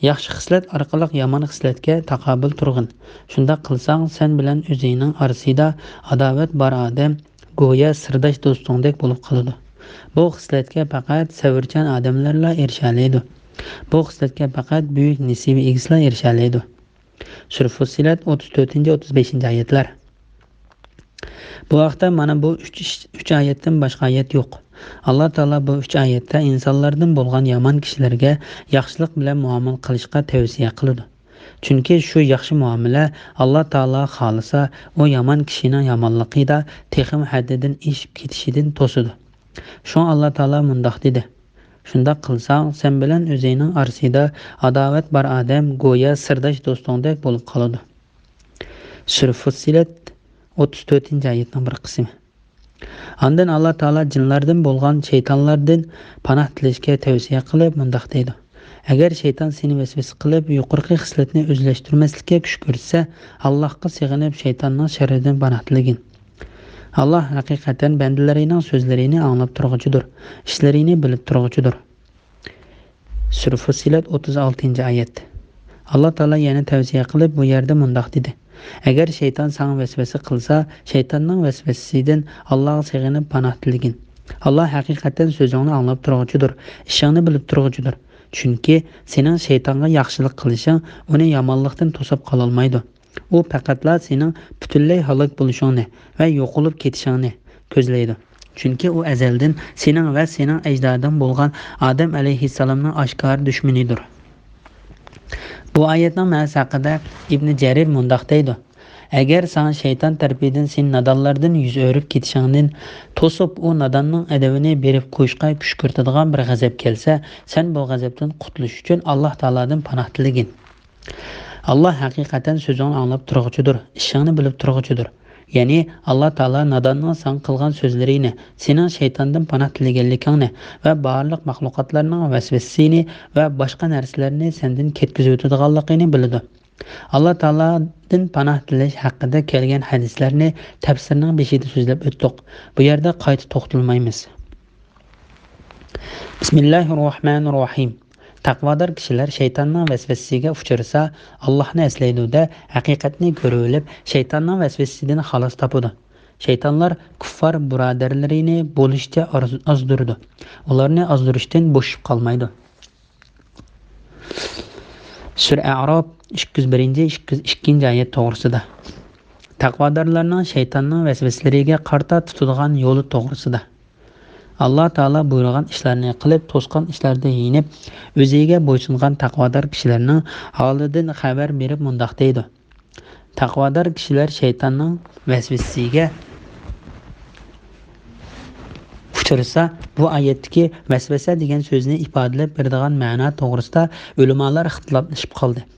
ياخشى خىسلەت ئارقىلىق يامان خىسلەتكە تاقابىل تۇرغىن. شۇنداق قىلساڭ، سەن بىلەن ئۆزۈڭنىڭ ئارىسىدا ئاداۋەت بار ئادەم گويا سىرداش دوستۇڭدەك بولۇپ قالىدۇ. بۇ خىسلەتكە پەقەت سەۋرچان ئادەملەرلا ئېرىشەلەيدۇ. بۇ خىسلەتكە پەقەت بۈيۈك نېسىۋە ئىگىسىلا ئېرىشەلەيدۇ. سۈرە فۇسسىلەت، ئوتتۇز تۆتىنچى، ئوتتۇز بەشىنچى ئايەتلەر. بۇ ھەقتە مانا بۇ ئۈچ ئىش، ئۈچ ئايەتتىن باشقا ئايەت يوق. ئاللا تائالا بۇ ئۈچ ئايەتتە ئىنسانلاردىن بولغان يامان كىشىلەرگە ياخشىلىق بىلەن مۇئامىلە قىلىشقا تەۋسىيە قىلىدۇ. چۈنكى شۇ ياخشى مۇئامىلە ئاللا تائالا خالىسا، ئۇ يامان كىشىنىڭ يامانلىقىدا تېخىمۇ ھەددىدىن ئېشىپ كېتىشىدىن توسىدۇ. شۇڭا ئاللا تائالا مۇنداق دېدى: «شۇنداق قىلساڭ، سەن بىلەن ئۆزۈڭنىڭ ئارىسىدا ئاداۋەت بار ئادەم گويا سىرداش دوستۇڭدەك بولۇپ قالىدۇ.» سۈرە فۇسسىلەت، ئوتتۇز تۆتىنچى ئايەتنىڭ بىر قىسمى. ئاندىن ئاللا تائالا جىنلاردىن بولغان شەيتانلاردىن پاناھ تىلەشكە تەۋسىيە قىلىپ مۇنداق دەيدۇ: «ئەگەر شەيتان سېنى ۋەسۋەسە قىلىپ، يۇقىرىقى خىسلەتنى ئۆزلەشتۈرمەسلىككە كۈچ كۆرسىتسە، ئاللاھقا سېغىنىپ، شەيتاننىڭ شەررىدىن پاناھ تىلىگىن. ئاللاھ ھەقىقەتەن بەندىلىرىنىڭ سۆزلىرىنى ئاڭلاپ تۇرغۇچىدۇر، ئىشلىرىنى بىلىپ تۇرغۇچىدۇر.» سۈرە فۇسسىلەت، ئوتتۇز ئالتىنچى ئايەت. ئاللا تائالا يەنە تەۋسىيە قىلىپ، بۇ يەردە مۇنداق دېدى: «ئەگەر شەيتان ساڭا ۋەسۋەسە قىلسا، شەيتاننىڭ ۋەسۋەسىسىدىن ئاللاغا سېغىنىپ پاناھ تىلىگىن. ئاللا ھەقىقەتەن سۆزۈڭنى ئاڭلاپ تۇرغۇچىدۇر، ئىشىڭنى بىلىپ تۇرغۇچىدۇر. چۈنكى سېنىڭ شەيتانغا ياخشىلىق قىلىشىڭ ئۇنى يامانلىقتىن توسۇپ قالالمايدۇ. ئۇ پەقەتلا سېنىڭ پۈتۈنلەي ھالاك بولۇشۇڭنى ۋە يوقىلىپ كېتىشىڭنى كۆزلەيدۇ. چۈنكى ئۇ ئەزەلدىن سېنىڭ ۋە سېنىڭ ئەجدادىڭ بولغان ئادەم ئەلەيھىسسالامنىڭ ئاشكارا دۈشمىنىدۇر.» بۇ ئايەتنىڭ مەنىسى ھەققىدە ئىبنى جەرىر مۇنداق دەيدۇ: «ئەگەر ساڭا شەيتان تەرىپىدىن سېنى نادانلاردىن يۈز ئۆرۈپ كېتىشىڭدىن توسۇپ، ئۇ ناداننىڭ ئەدىۋىنى بېرىپ قويۇشقا كۈچ كۆرسىتىدىغان بىر غەزەپ كەلسە، سەن بۇ غەزەپتىن قۇتۇلۇش ئۈچۈن ئاللا تائالادىن پاناھ تىلىگىن. ئاللا ھەقىقەتەن سۆزۈڭنى ئاڭلاپ تۇرغۇچىدۇر، ئىشىڭنى بىلىپ تۇرغۇچىدۇر.» يەنى ئاللا تائالا ناداننىڭ ساڭا قىلغان سۆزلىرىنى، سېنىڭ شەيتاندىن پاناھ تىلىگەنلىكىڭنى ۋە بارلىق مەخلۇقاتلارنىڭ ۋەسۋەسىسىنى ۋە باشقا نەرسىلەرنى سەندىن كەتكۈزۈۋېتىدىغانلىقىنى بىلىدۇ. ئاللا تائالادىن پاناھ تىلەش ھەققىدە كەلگەن ھەدىسلەرنى تەپسىرنىڭ بېشىدا سۆزلەپ ئۆتتۇق. بۇ يەردە قايتا توختالمايمىز. بىسمىللاھىررەھمانىررەھىم. تەقۋادار كىشىلەر شەيتاننىڭ ۋەسۋەسىسىگە ئۇچرىسا، ئاللاھنى ئەسلەيدۇ-دە، ھەقىقەتنى كۆرۈۋېلىپ، شەيتاننىڭ ۋەسۋەسىسىدىن خالاس تاپىدۇ. شەيتانلار كۇففار بۇرادەرلىرىنى بولۇشىچە ئاز-، ئازدۇرىدۇ. ئۇلارنى ئازدۇرۇشتىن بوشىشىپ قالمايدۇ. سۈرە ئەئراپ، ئىككى يۈز بىرىنچى، ئىككى يۈز ئىككىنچى ئايەت توغرىسىدا. تەقۋادارلارنىڭ شەيتاننىڭ ۋەسۋەسىلىرىگە قارىتا تۇتىدىغان يولى توغرىسىدا. ئاللا تائالا بۇيرۇغان ئىشلارنى قىلىپ، توسقان ئىشلاردىن يېنىپ، ئۆزىگە بويسۇنغان تەقۋادار كىشىلەرنىڭ ھالىدىن خەۋەر بېرىپ مۇنداق دەيدۇ: تەقۋادار كىشىلەر شەيتاننىڭ ۋەسۋەسىسىگە ئۇچرىسا، بۇ ئايەتتىكى ۋەسۋەسە دېگەن سۆزنى ئىپادىلەپ بېرىدىغان مەنا توغرىسىدا ئۆلىمالار ئىختىلاپلىشىپ قالدى.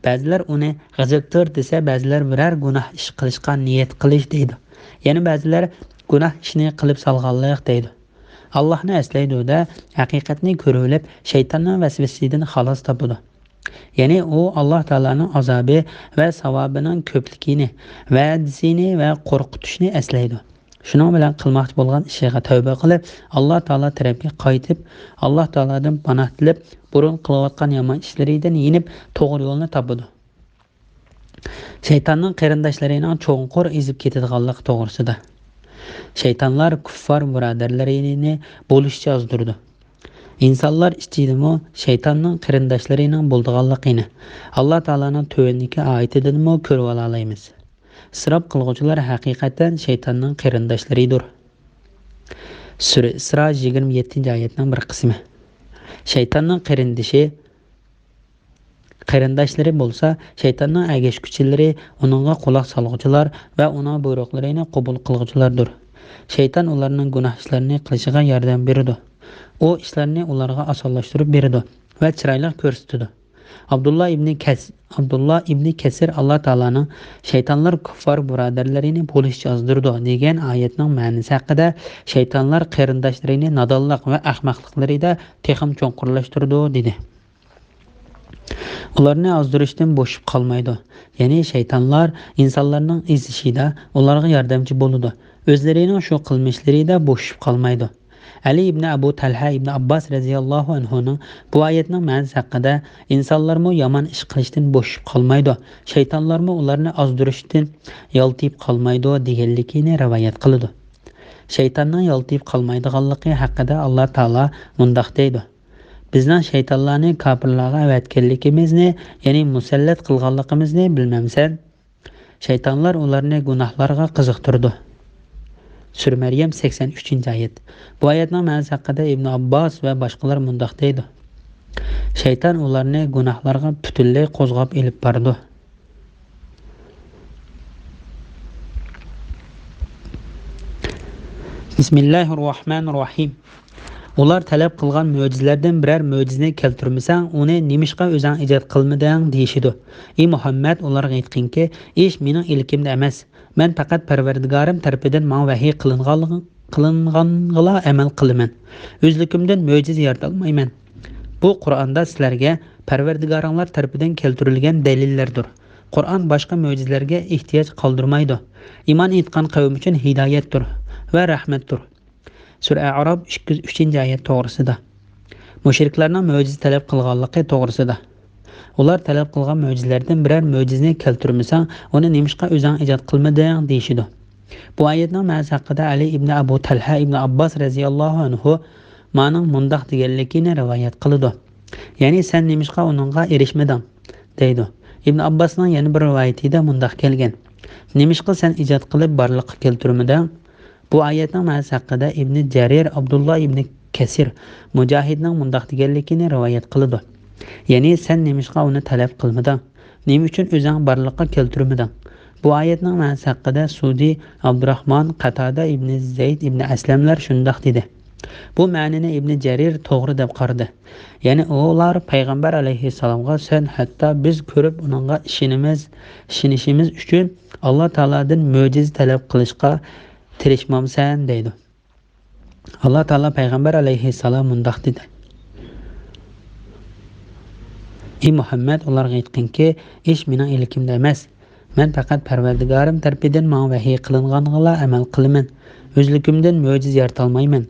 بەزىلەر ئۇنى غەزەپتۇر دېسە، بەزىلەر بىرەر گۇناھ ئىش قىلىشقا نىيەت قىلىش دەيدۇ. يەنە بەزىلەر گۇناھ ئىشنى قىلىپ سالغانلىق دەيدۇ. ئاللاھنى ئەسلەيدۇ-دە، ھەقىقەتنى كۆرۈۋېلىپ، شەيتاننىڭ ۋەسۋەسىسىدىن خالاس تاپىدۇ. يەنى ئۇ ئاللاھ تائالانىڭ ئازابى ۋە ساۋابىنىڭ كۆپلۈكىنى، ۋەدىسىنى ۋە قورقۇتۇشنى ئەسلەيدۇ. شۇنىڭ بىلەن قىلماقچى بولغان ئىشىغا تەۋبە قىلىپ، ئاللاھ تائالا تەرەپكە قايتىپ، ئاللاھ تائالادىن پاناھ تىلەپ، بۇرۇن قىلىۋاتقان يامان ئىشلىرىدىن يېنىپ، توغرا يولنى تاپىدۇ. شەيتاننىڭ قېرىنداشلىرىنىڭ چوڭقۇر ئېزىپ كېتىدىغانلىقى توغرىسىدا. شەيتانلار كۇففار بۇرادەرلىرىنى بولۇشىچە ئازدۇرىدۇ. ئىنسانلار ئىچىدىمۇ شەيتاننىڭ قېرىنداشلىرىنىڭ بولىدىغانلىقىنى ئاللا تائالانىڭ تۆۋەندىكى ئايىتىدىنمۇ كۆرۈۋالالايمىز. ئىسراپ قىلغۇچىلار ھەقىقەتەن شەيتاننىڭ قېرىنداشلىرىدۇر. سۈرە ئىسرا، يىگىرمە يەتتىنچى ئايەتنىڭ بىر قىسمى. شەيتاننىڭ قېرىندىشى، قېرىنداشلىرى بولسا شەيتاننىڭ ئەگەشكۈچىلىرى، ئۇنىڭغا قۇلاق سالغۇچىلار ۋە ئۇنىڭ بۇيرۇقلىرىنى قوبۇل قىلغۇچىلاردۇر. شەيتان ئۇلارنىڭ گۇناھ ئىشلىرىنى قىلىشىغا ياردەم بېرىدۇ. ئۇ ئىشلارنى ئۇلارغا ئاسانلاشتۇرۇپ بېرىدۇ ۋە چىرايلىق كۆرسىتىدۇ. ئابدۇللا ئىبنى كەس-، ئابدۇللا ئىبنى كەسىر ئاللا تائالانىڭ «شەيتانلار كۇففار بۇرادەرلىرىنى بولۇشىچە ئازدۇرىدۇ» دېگەن ئايەتنىڭ مەنىسى ھەققىدە، «شەيتانلار قېرىنداشلىرىنى نادانلىق ۋە ئەخمەقلىقلىرىدا تېخىمۇ چوڭقۇرلاشتۇرىدۇ» دېدى. ئۇلارنى ئازدۇرۇشتىن بوشىشىپ قالمايدۇ. يەنى شەيتانلار ئىنسانلارنىڭ ئېزىشىدا ئۇلارغا ياردەمچى بولىدۇ. ئۆزلىرىنىڭ شۇ قىلمىشلىرىدا بوشىشىپ قالمايدۇ. ئەلى ئىبنى ئەبۇ تەلھە ئىبنى ئابباس رەزىياللاھۇ ئەنھۇنىڭ بۇ ئايەتنىڭ مەنىسى ھەققىدە، «ئىنسانلارمۇ يامان ئىش قىلىشتىن بوشىشىپ قالمايدۇ، شەيتانلارمۇ ئۇلارنى ئازدۇرۇشتىن يالتىيىپ قالمايدۇ» دېگەنلىكىنى رىۋايەت قىلىدۇ. شەيتاننىڭ يالتىيىپ قالمايدىغانلىقى ھەققىدە ئاللا تائالا مۇنداق دەيدۇ: «بىزنىڭ شەيتانلارنى كاپىرلارغا ئەۋەتكەنلىكىمىزنى، يەنى مۇسەللەت قىلغانلىقىمىزنى بىلمەمسەن؟ شەيتانلار ئۇلارنى گۇناھلارغا قىزىقتۇرىدۇ.» سۈرە مەريەم، سەكسەن ئۈچىنچى ئايەت. بۇ ئايەتنىڭ مەنىسى ھەققىدە ئىبنى ئابباس ۋە باشقىلار مۇنداق دەيدۇ: شەيتان ئۇلارنى گۇناھلارغا پۈتۈنلەي قوزغاپ ئېلىپ بارىدۇ. بىسمىللاھىررەھمانىررەھىم. ئۇلار تەلەپ قىلغان مۆجىزىلەردىن بىرەر مۆجىزىنى كەلتۈرمىسەڭ، ئۇنى نېمىشقا ئۆزۈڭ ئىجاد قىلمىدىڭ؟ دېيىشىدۇ. ئى مۇھەممەد، ئۇلارغا ئېيتقىنكى، ئىش مېنىڭ ئىلكىمدە ئەمەس. مەن پەقەت پەرۋەردىگارىم تەرىپىدىن ماڭا ۋەھىي قىلىنغانلىقىغا، قىلىنغانغىلا ئەمەل قىلىمەن. ئۆزلۈكۈمدىن مۆجىزە يارىتالمايمەن. بۇ قۇرئاندا سىلەرگە پەرۋەردىگارىڭلار تەرىپىدىن كەلتۈرۈلگەن دەلىللەردۇر. قۇرئان باشقا مۆجىزىلەرگە ئېھتىياج قالدۇرمايدۇ. ئىمان ئېيتقان قەۋم ئۈچۈن ھىدايەتتۇر ۋە رەھمەتتۇر. سۈرە ئەئراپ ئىككى يۈز ئۈچىنچى ئايەت توغرىسىدا. مۇشرىكلارنىڭ مۆجىزە تەلەپ قىلغانلىقى توغرىسىدا. ئۇلار تەلەپ قىلغان مۆجىزىلەردىن بىرەر مۆجىزىنى كەلتۈرمىسەڭ، ئۇنى نېمىشقا ئۆزۈڭ ئىجاد قىلمىدىڭ؟ دېيىشىدۇ. بۇ ئايەتنىڭ مەنىسى ھەققىدە ئەلى ئىبنى ئەبۇ تەلھە ئىبنى ئابباس رەزىياللاھۇ ئەنھۇ مانىڭ مۇنداق دېگەنلىكىنى رىۋايەت قىلىدۇ. يەنى، سەن نېمىشقا ئۇنىڭغا ئېرىشمىدىڭ؟ دەيدۇ. ئىبن ئابباسنىڭ يەنە بىر رىۋايىتىدە مۇنداق كەلگەن، نېمىشقا سەن ئىجاد قىلىپ بارلىققا كەلتۈرمىدىڭ؟ بۇ ئايەتنىڭ مەنىسى ھەققىدە ئىبنى جەرىر، ئابدۇللا ئىبنى كەسىر، مۇجاھىدنىڭ مۇنداق دېگەنلىكىنى رىۋايەت قىلىدۇ، يەنى، سەن نېمىشقا ئۇنى تەلەپ قىلمىدىڭ؟ نېمە ئۈچۈن ئۆزۈڭ بارلىققا كەلتۈرمىدىڭ؟ بۇ ئايەتنىڭ مەنىسى ھەققىدە سۇدى، ئابدۇراھمان، قاتادە ئىبنى زەيد ئىبنى ئەسلەملەر شۇنداق دېدى. بۇ مەنىنى ئىبنى جەرىر توغرا دەپ قارىدى. يەنى ئۇلار پەيغەمبەر ئەلەيھىسسالامغا، سەن ھەتتا بىز كۆرۈپ ئۇنىڭغا ئىشىنىمىز، ئىشىنىشىمىز ئۈچۈن ئاللا تائالادىن مۆجىزە تەلەپ قىلىشقا تىرىشمامسەن؟ دەيدۇ. ئاللا تائالا پەيغەمبەر ئەلەيھىسسالام مۇنداق دېدى، ئى مۇھەممەد، ئۇلارغا ئېيتقىنكى، ئىش مېنىڭ ئىلكىمدە ئەمەس. مەن پەقەت پەرۋەردىگارىم تەرىپىدىن ماڭا ۋەھىي قىلىنغانغىلا ئەمەل قىلىمەن. ئۆزلۈكۈمدىن مۆجىزە يارىتالمايمەن.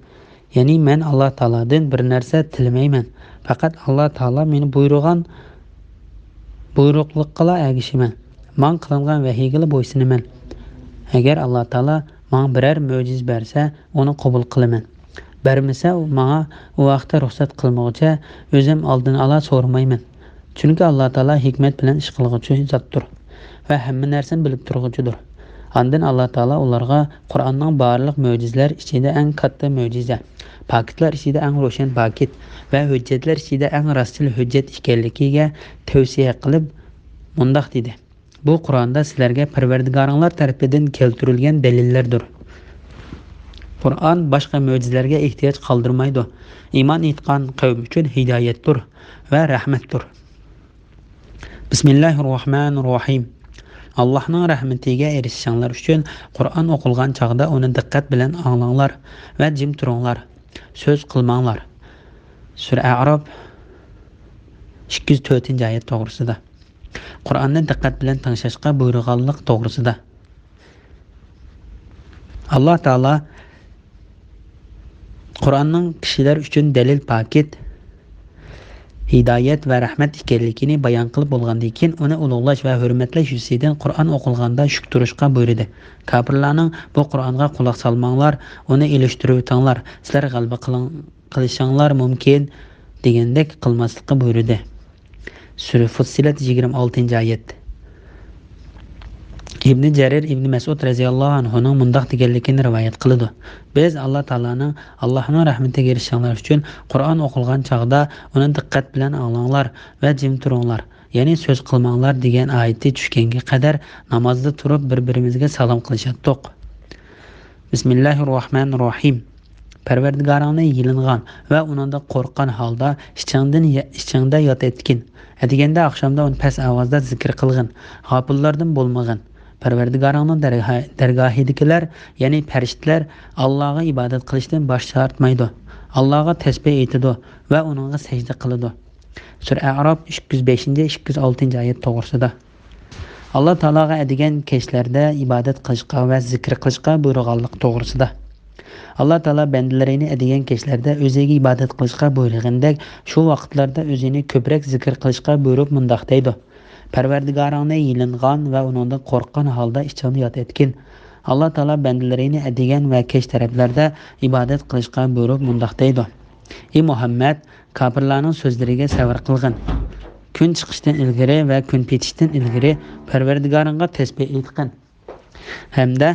يەنى مەن ئاللا تائالادىن بىر نەرسە تىلىمەيمەن. پەقەت ئاللا تائالا مېنى بۇيرۇغان بۇيرۇقلۇققىلا ئەگىشىمەن. ماڭا قىلىنغان ۋەھىيگىلا بويسۇنىمەن. ئەگەر ئاللا تائالا ماڭا بىرەر مۆجىزە بەرسە، ئۇنى قوبۇل قىلىمەن. بەرمىسە، ماڭا ئۇ ھەقتە رۇخسەت قىلمىغۇچە، ئۆزۈم ئالدىن ئالا سورىمايمەن. چۈنكى ئاللا تائالا ھېكمەت بىلەن ئىش قىلغۇچى زاتتۇر ۋە ھەممە نەرسىنى بىلىپ تۇرغۇچىدۇر. ئاندىن ئاللا تائالا ئۇلارغا قۇرئاننىڭ بارلىق مۆجىزىلەر ئىچىدە ئەڭ كاتتا مۆجىزە، پاكىتلار ئىچىدە ئەڭ روشەن پاكىت ۋە ھۆججەتلەر ئىچىدە ئەڭ راستچىل ھۆججەت ئىكەنلىكىگە تەۋسىيە قىلىپ مۇنداق دېدى، بۇ قۇرئاندا سىلەرگە پەرۋەردىگارىڭلار تەرىپىدىن كەلتۈرۈلگەن دەلىللەردۇر. قۇرئان باشقا مۆجىزىلەرگە ئېھتىياج قالدۇرمايدۇ. ئىمان ئېيتقان قەۋم ئۈچۈن ھىدايەتتۇر ۋە رەھمەتتۇر. بىسمىللاھىررەھمانىررەھىم. ئاللاھنىڭ رەھمىتىگە ئېرىشىشىڭلار ئۈچۈن قۇرئان ئوقۇلغان چاغدا ئۇنى دىققەت بىلەن ئاڭلاڭلار ۋە جىم تۇرۇڭلار. سۆز قىلماڭلار. سۈرە ئەئراپ ئىككى يۈز تۆتىنچى ئايەت توغرىسىدا. قۇرئاننى دىققەت بىلەن تىڭشاشقا بۇيرۇغانلىق توغرىسىدا. ئاللا تائالا قۇرئاننىڭ كىشىلەر ئۈچۈن دەلىل پاكىت، ھىدايەت ۋە رەھمەت ئىكەنلىكىنى بايان قىلىپ بولغاندىن كېيىن، ئۇنى ئۇلۇغلاش ۋە ھۆرمەتلەش يۈزىسىدىن قۇرئان ئوقۇلغاندا شۈك تۇرۇشقا بۇيرۇدى. كاپىرلارنىڭ، بۇ قۇرئانغا قۇلاق سالماڭلار، ئۇنى ئېلىشتۇرۇۋېتىڭلار، سىلەر غەلىبە قىلىڭ، قىلىشىڭلار مۇمكىن، دېگەندەك قىلماسلىققا بۇيرۇدى. سۈرە فۇسسىلەت، يىگىرمە ئالتىنچى ئايەت. ئىبنى جەرىر ئىبنى مەسئۇد رەزىياللاھۇ ئەنھۇنىڭ مۇنداق دېگەنلىكىنى رىۋايەت قىلىدۇ، بىز ئاللا تائالانىڭ، ئاللاھنىڭ رەھمىتىگە ئېرىشىشىڭلار ئۈچۈن قۇرئان ئوقۇلغان چاغدا ئۇنى دىققەت بىلەن ئاڭلاڭلار ۋە جىم تۇرۇڭلار، يەنى سۆز قىلماڭلار دېگەن ئايىتى چۈشكەنگە قەدەر نامازدا تۇرۇپ بىر-بىرىمىزگە سالام قىلىشاتتۇق. بىسمىللاھىررەھمانىررەھىم. پەرۋەردىگارىڭنى يېلىنغان ۋە ئۇنىڭدىن قورققان ھالدا ئىچىڭدىن، ئىچىڭدە ياد ئەتكىن. ئەتىگەندە، ئاخشامدا ئۇنى پەس ئاۋازدا زىكىر قىلغىن. غاپىللاردىن بولمىغىن. پەرۋەردىگارىڭنىڭ دەرگاھ-، دەرگاھىدىكىلەر، يەنى پەرىشتىلەر ئاللاغا ئىبادەت قىلىشتىن باش تارتمايدۇ. ئاللاغا تەسبىھ ئېيتىدۇ ۋە ئۇنىڭغا سەجدە قىلىدۇ. سۈرە ئەئراپ ئىككى يۈز بەشىنچى، ئىككى يۈز ئالتىنچى ئايەت توغرىسىدا. ئاللا تائالاغا ئەتىگەن كەچلەردە ئىبادەت قىلىشقا ۋە زىكىر قىلىشقا بۇيرۇغانلىق توغرىسىدا. ئاللا تائالا بەندىلىرىنى ئەتىگەن كەچلەردە ئۆزىگە ئىبادەت قىلىشقا بۇيرۇغىنىدەك، شۇ ۋاقىتلاردا ئۆزىنى كۆپرەك زىكىر قىلىشقا بۇيرۇپ مۇنداق دەيدۇ، پەرۋەردىگارىڭنى يېلىنغان ۋە ئۇنىڭدىن قورققان ھالدا ئىچىڭدە ياد ئەتكىن. ئاللا تائالا بەندىلىرىنى ئەتىگەن ۋە كەچ تەرەپلەردە ئىبادەت قىلىشقا بۇيرۇپ مۇنداق دەيدۇ، ئى مۇھەممەد، كاپىرلارنىڭ سۆزلىرىگە سەۋر قىلغىن. كۈن چىقىشتىن ئىلگىرى ۋە كۈن پېتىشتىن ئىلگىرى پەرۋەردىگارىڭغا تەسبىھ ئېيتقىن. ھەمدە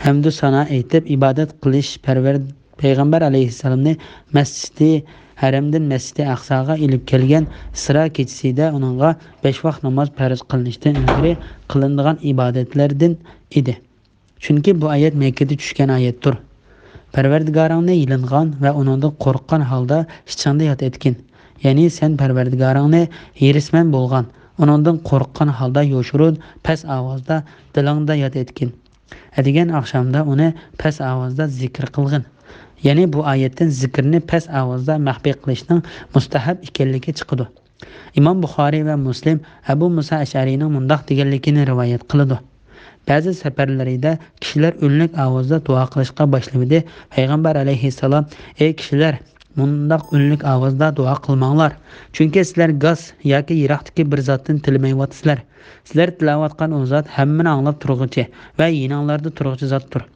ھەمدۇ سانا ئېيتىپ ئىبادەت قىلىش پەرۋەر-، پەيغەمبەر ئەلەيھىسسالامنى مەسچىتى ھەرەمدىن مەسچىتى ئەقساغا ئېلىپ كەلگەن ئىسرا كېچىسىدە ئۇنىڭغا بەش ۋاق ناماز پەرز قىلىنىشتىن ئىلگىرى قىلىنىدىغان ئىبادەتلەردىن ئىدى. چۈنكى بۇ ئايەت مەككىدە چۈشكەن ئايەتتۇر. پەرۋەردىگارىڭنى يېلىنغان ۋە ئۇنىڭدىن قورققان ھالدا ئىچىڭدە ياد ئەتكىن. يەنى سەن پەرۋەردىگارىڭنى ھېرىسمەن بولغان، ئۇنىڭدىن قورققان ھالدا يوشۇرۇن، پەس ئاۋازدا دىلىڭدا ياد ئەتكىن. ئەتىگەن ئاخشامدا ئۇنى پەس ئاۋازدا زىكىر قىلغىن. يەنى بۇ ئايەتتىن زىكىرنى پەس ئاۋازدا مەخپىي قىلىشنىڭ مۇستەھەب ئىكەنلىكى چىقىدۇ. ئىمام بۇخارىي ۋە مۇسلىم ئەبۇ مۇسا ئەشئەرىنىڭ مۇنداق دېگەنلىكىنى رىۋايەت قىلىدۇ. بەزى سەپەرلىرىدە كىشىلەر ئۈنلۈك ئاۋازدا دۇئا قىلىشقا باشلىۋىدى. پەيغەمبەر ئەلەيھىسسالام، ئەي كىشىلەر، مۇنداق ئۈنلۈك ئاۋازدا دۇئا قىلماڭلار. چۈنكى سىلەر گاس ياكى يىراقتىكى بىر زاتتىن تىلىمەيۋاتىسىلەر. سىلەر تىلەۋاتقان ئۇ زات ھەممىنى ئاڭلاپ تۇرغۇچى ۋە يېنىڭلاردا تۇرغۇچى زاتتۇر.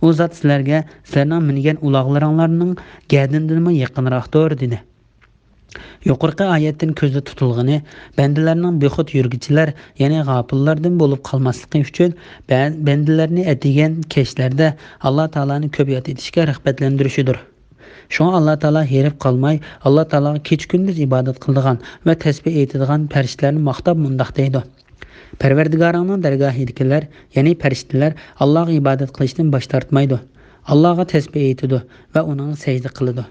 ئۇ زات سىلەرگە سىلەرنىڭ مىنگەن ئۇلاغلىرىڭلارنىڭ گەدىنىدىنمۇ يېقىنراقتۇر، دېدى. يۇقىرىقى ئايەتتىن كۆزدە تۇتۇلغىنى، بەندىلەرنىڭ بىخۇد يۈرگۈچىلەر، يەنى غاپىللاردىن بولۇپ قالماسلىقى ئۈچۈن، بە-، بەندىلەرنى ئەتىگەن كەچلەردە ئاللا تائالانى كۆپ ياد ئېتىشكە رىغبەتلەندۈرۈشىدۇر. شۇڭا ئاللا تائالا ھېرىپ قالماي، ئاللا تائالاغا كېچە-كۈندۈز ئىبادەت قىلىدىغان ۋە تەسبىھ ئېيتىدىغان پەرىشتىلەرنى ماختاپ مۇنداق دەيدۇ: پەرۋەردىگارىڭنىڭ دەرگاھىدىكىلەر، يەنى پەرىشتىلەر ئاللاغا ئىبادەت قىلىشتىن باش تارتمايدۇ. ئاللاغا تەسبىھ ئېيتىدۇ ۋە ئۇنىڭغا سەجدە قىلىدۇ.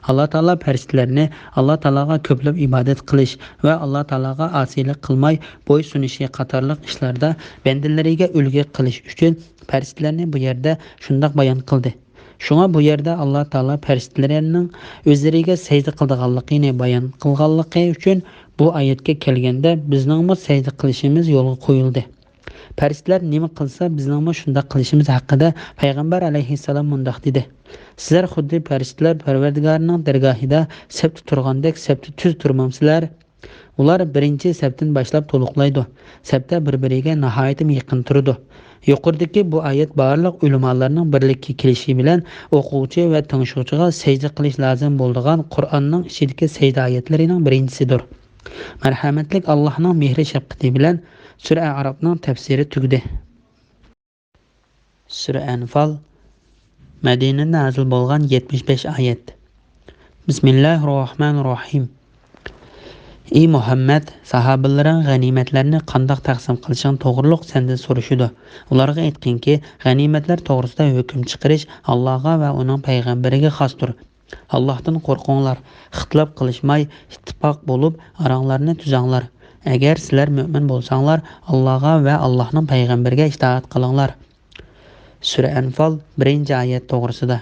ئاللا تائالا پەرىشتىلەرنى ئاللا تائالاغا كۆپلەپ ئىبادەت قىلىش ۋە ئاللا تائالاغا ئاسىيلىق قىلماي بوي سۇنۇشى قاتارلىق ئىشلاردا بەندىلىرىگە ئۈلگە قىلىش ئۈچۈن پەرىشتىلەرنى بۇ يەردە شۇنداق بايان قىلدى. شۇڭا بۇ يەردە ئاللا تائالا پەرىشتىلەرنىڭ ئۆزلىرىگە سەجدە قىلىدىغانلىقىنى بايان قىلغانلىقى ئۈچۈن بۇ ئايەتكە كەلگەندە بىزنىڭمۇ سەجدە قىلىشىمىز يولغا قويۇلدى. پەرىشتىلەر نېمە قىلسا، بىزنىڭمۇ شۇنداق قىلىشىمىز ھەققىدە پەيغەمبەر ئەلەيھىسسالام مۇنداق دېدى: سىلەر خۇددى پەرىشتىلەر پەرۋەردىگارىنىڭ دەرگاھىدا سەپتە تۇرغاندەك سەپتە تۈز تۇرمامسىلەر؟ ئۇلار بىرىنچى سەپتىن باشلاپ تولۇقلايدۇ. سەپتە بىر-بىرىگە ناھايىتى يېقىن تۇرىدۇ. يۇقىرىدىكى بۇ ئايەت بارلىق ئۆلىمالارنىڭ بىرلىككە كېلىشى بىلەن ئوقۇغۇچى ۋە تىڭشىغۇچىغا سەجدە قىلىش لازىم بولىدىغان قۇرئاننىڭ ئىچىدىكى سەجدە ئايەتلىرىنىڭ بىرىنچىسىدۇر. مەرھەمەتلىك ئاللاھنىڭ مېھرى شەپقىتى بىلەن سۈرە ئەئرافنىڭ تەپسىرى تۈگىدى. سۈرە ئەنفال، مەدىنىدە نازىل بولغان يەتمىش بەش ئايەت. بىسمىللاھىررەھمانىررەھىم. ئى مۇھەممەد، ساھابىلىرىڭ غەنىيمەتلەرنى قانداق تەقسىم قىلىشىڭ توغرۇلۇق سەندىن سورىشىدۇ. ئۇلارغا ئېيتقىنكى، غەنىيمەتلەر توغرىسىدا ھۆكۈم چىقىرىش ئاللاغا ۋە ئۇنىڭ پەيغەمبىرىگە خاستۇر. ئاللاھتىن قورقۇڭلار، ئىختىلاپ قىلىشماي، ئىتتىپاق بولۇپ، ئاراڭلارنى تۈزەڭلار. ئەگەر سىلەر مۆمىن بولساڭلار، ئاللاغا ۋە ئاللاھنىڭ پەيغەمبىرىگە ئىتائەت قىلىڭلار. سۈرە ئەنفال، بىرىنچى ئايەت توغرىسىدا.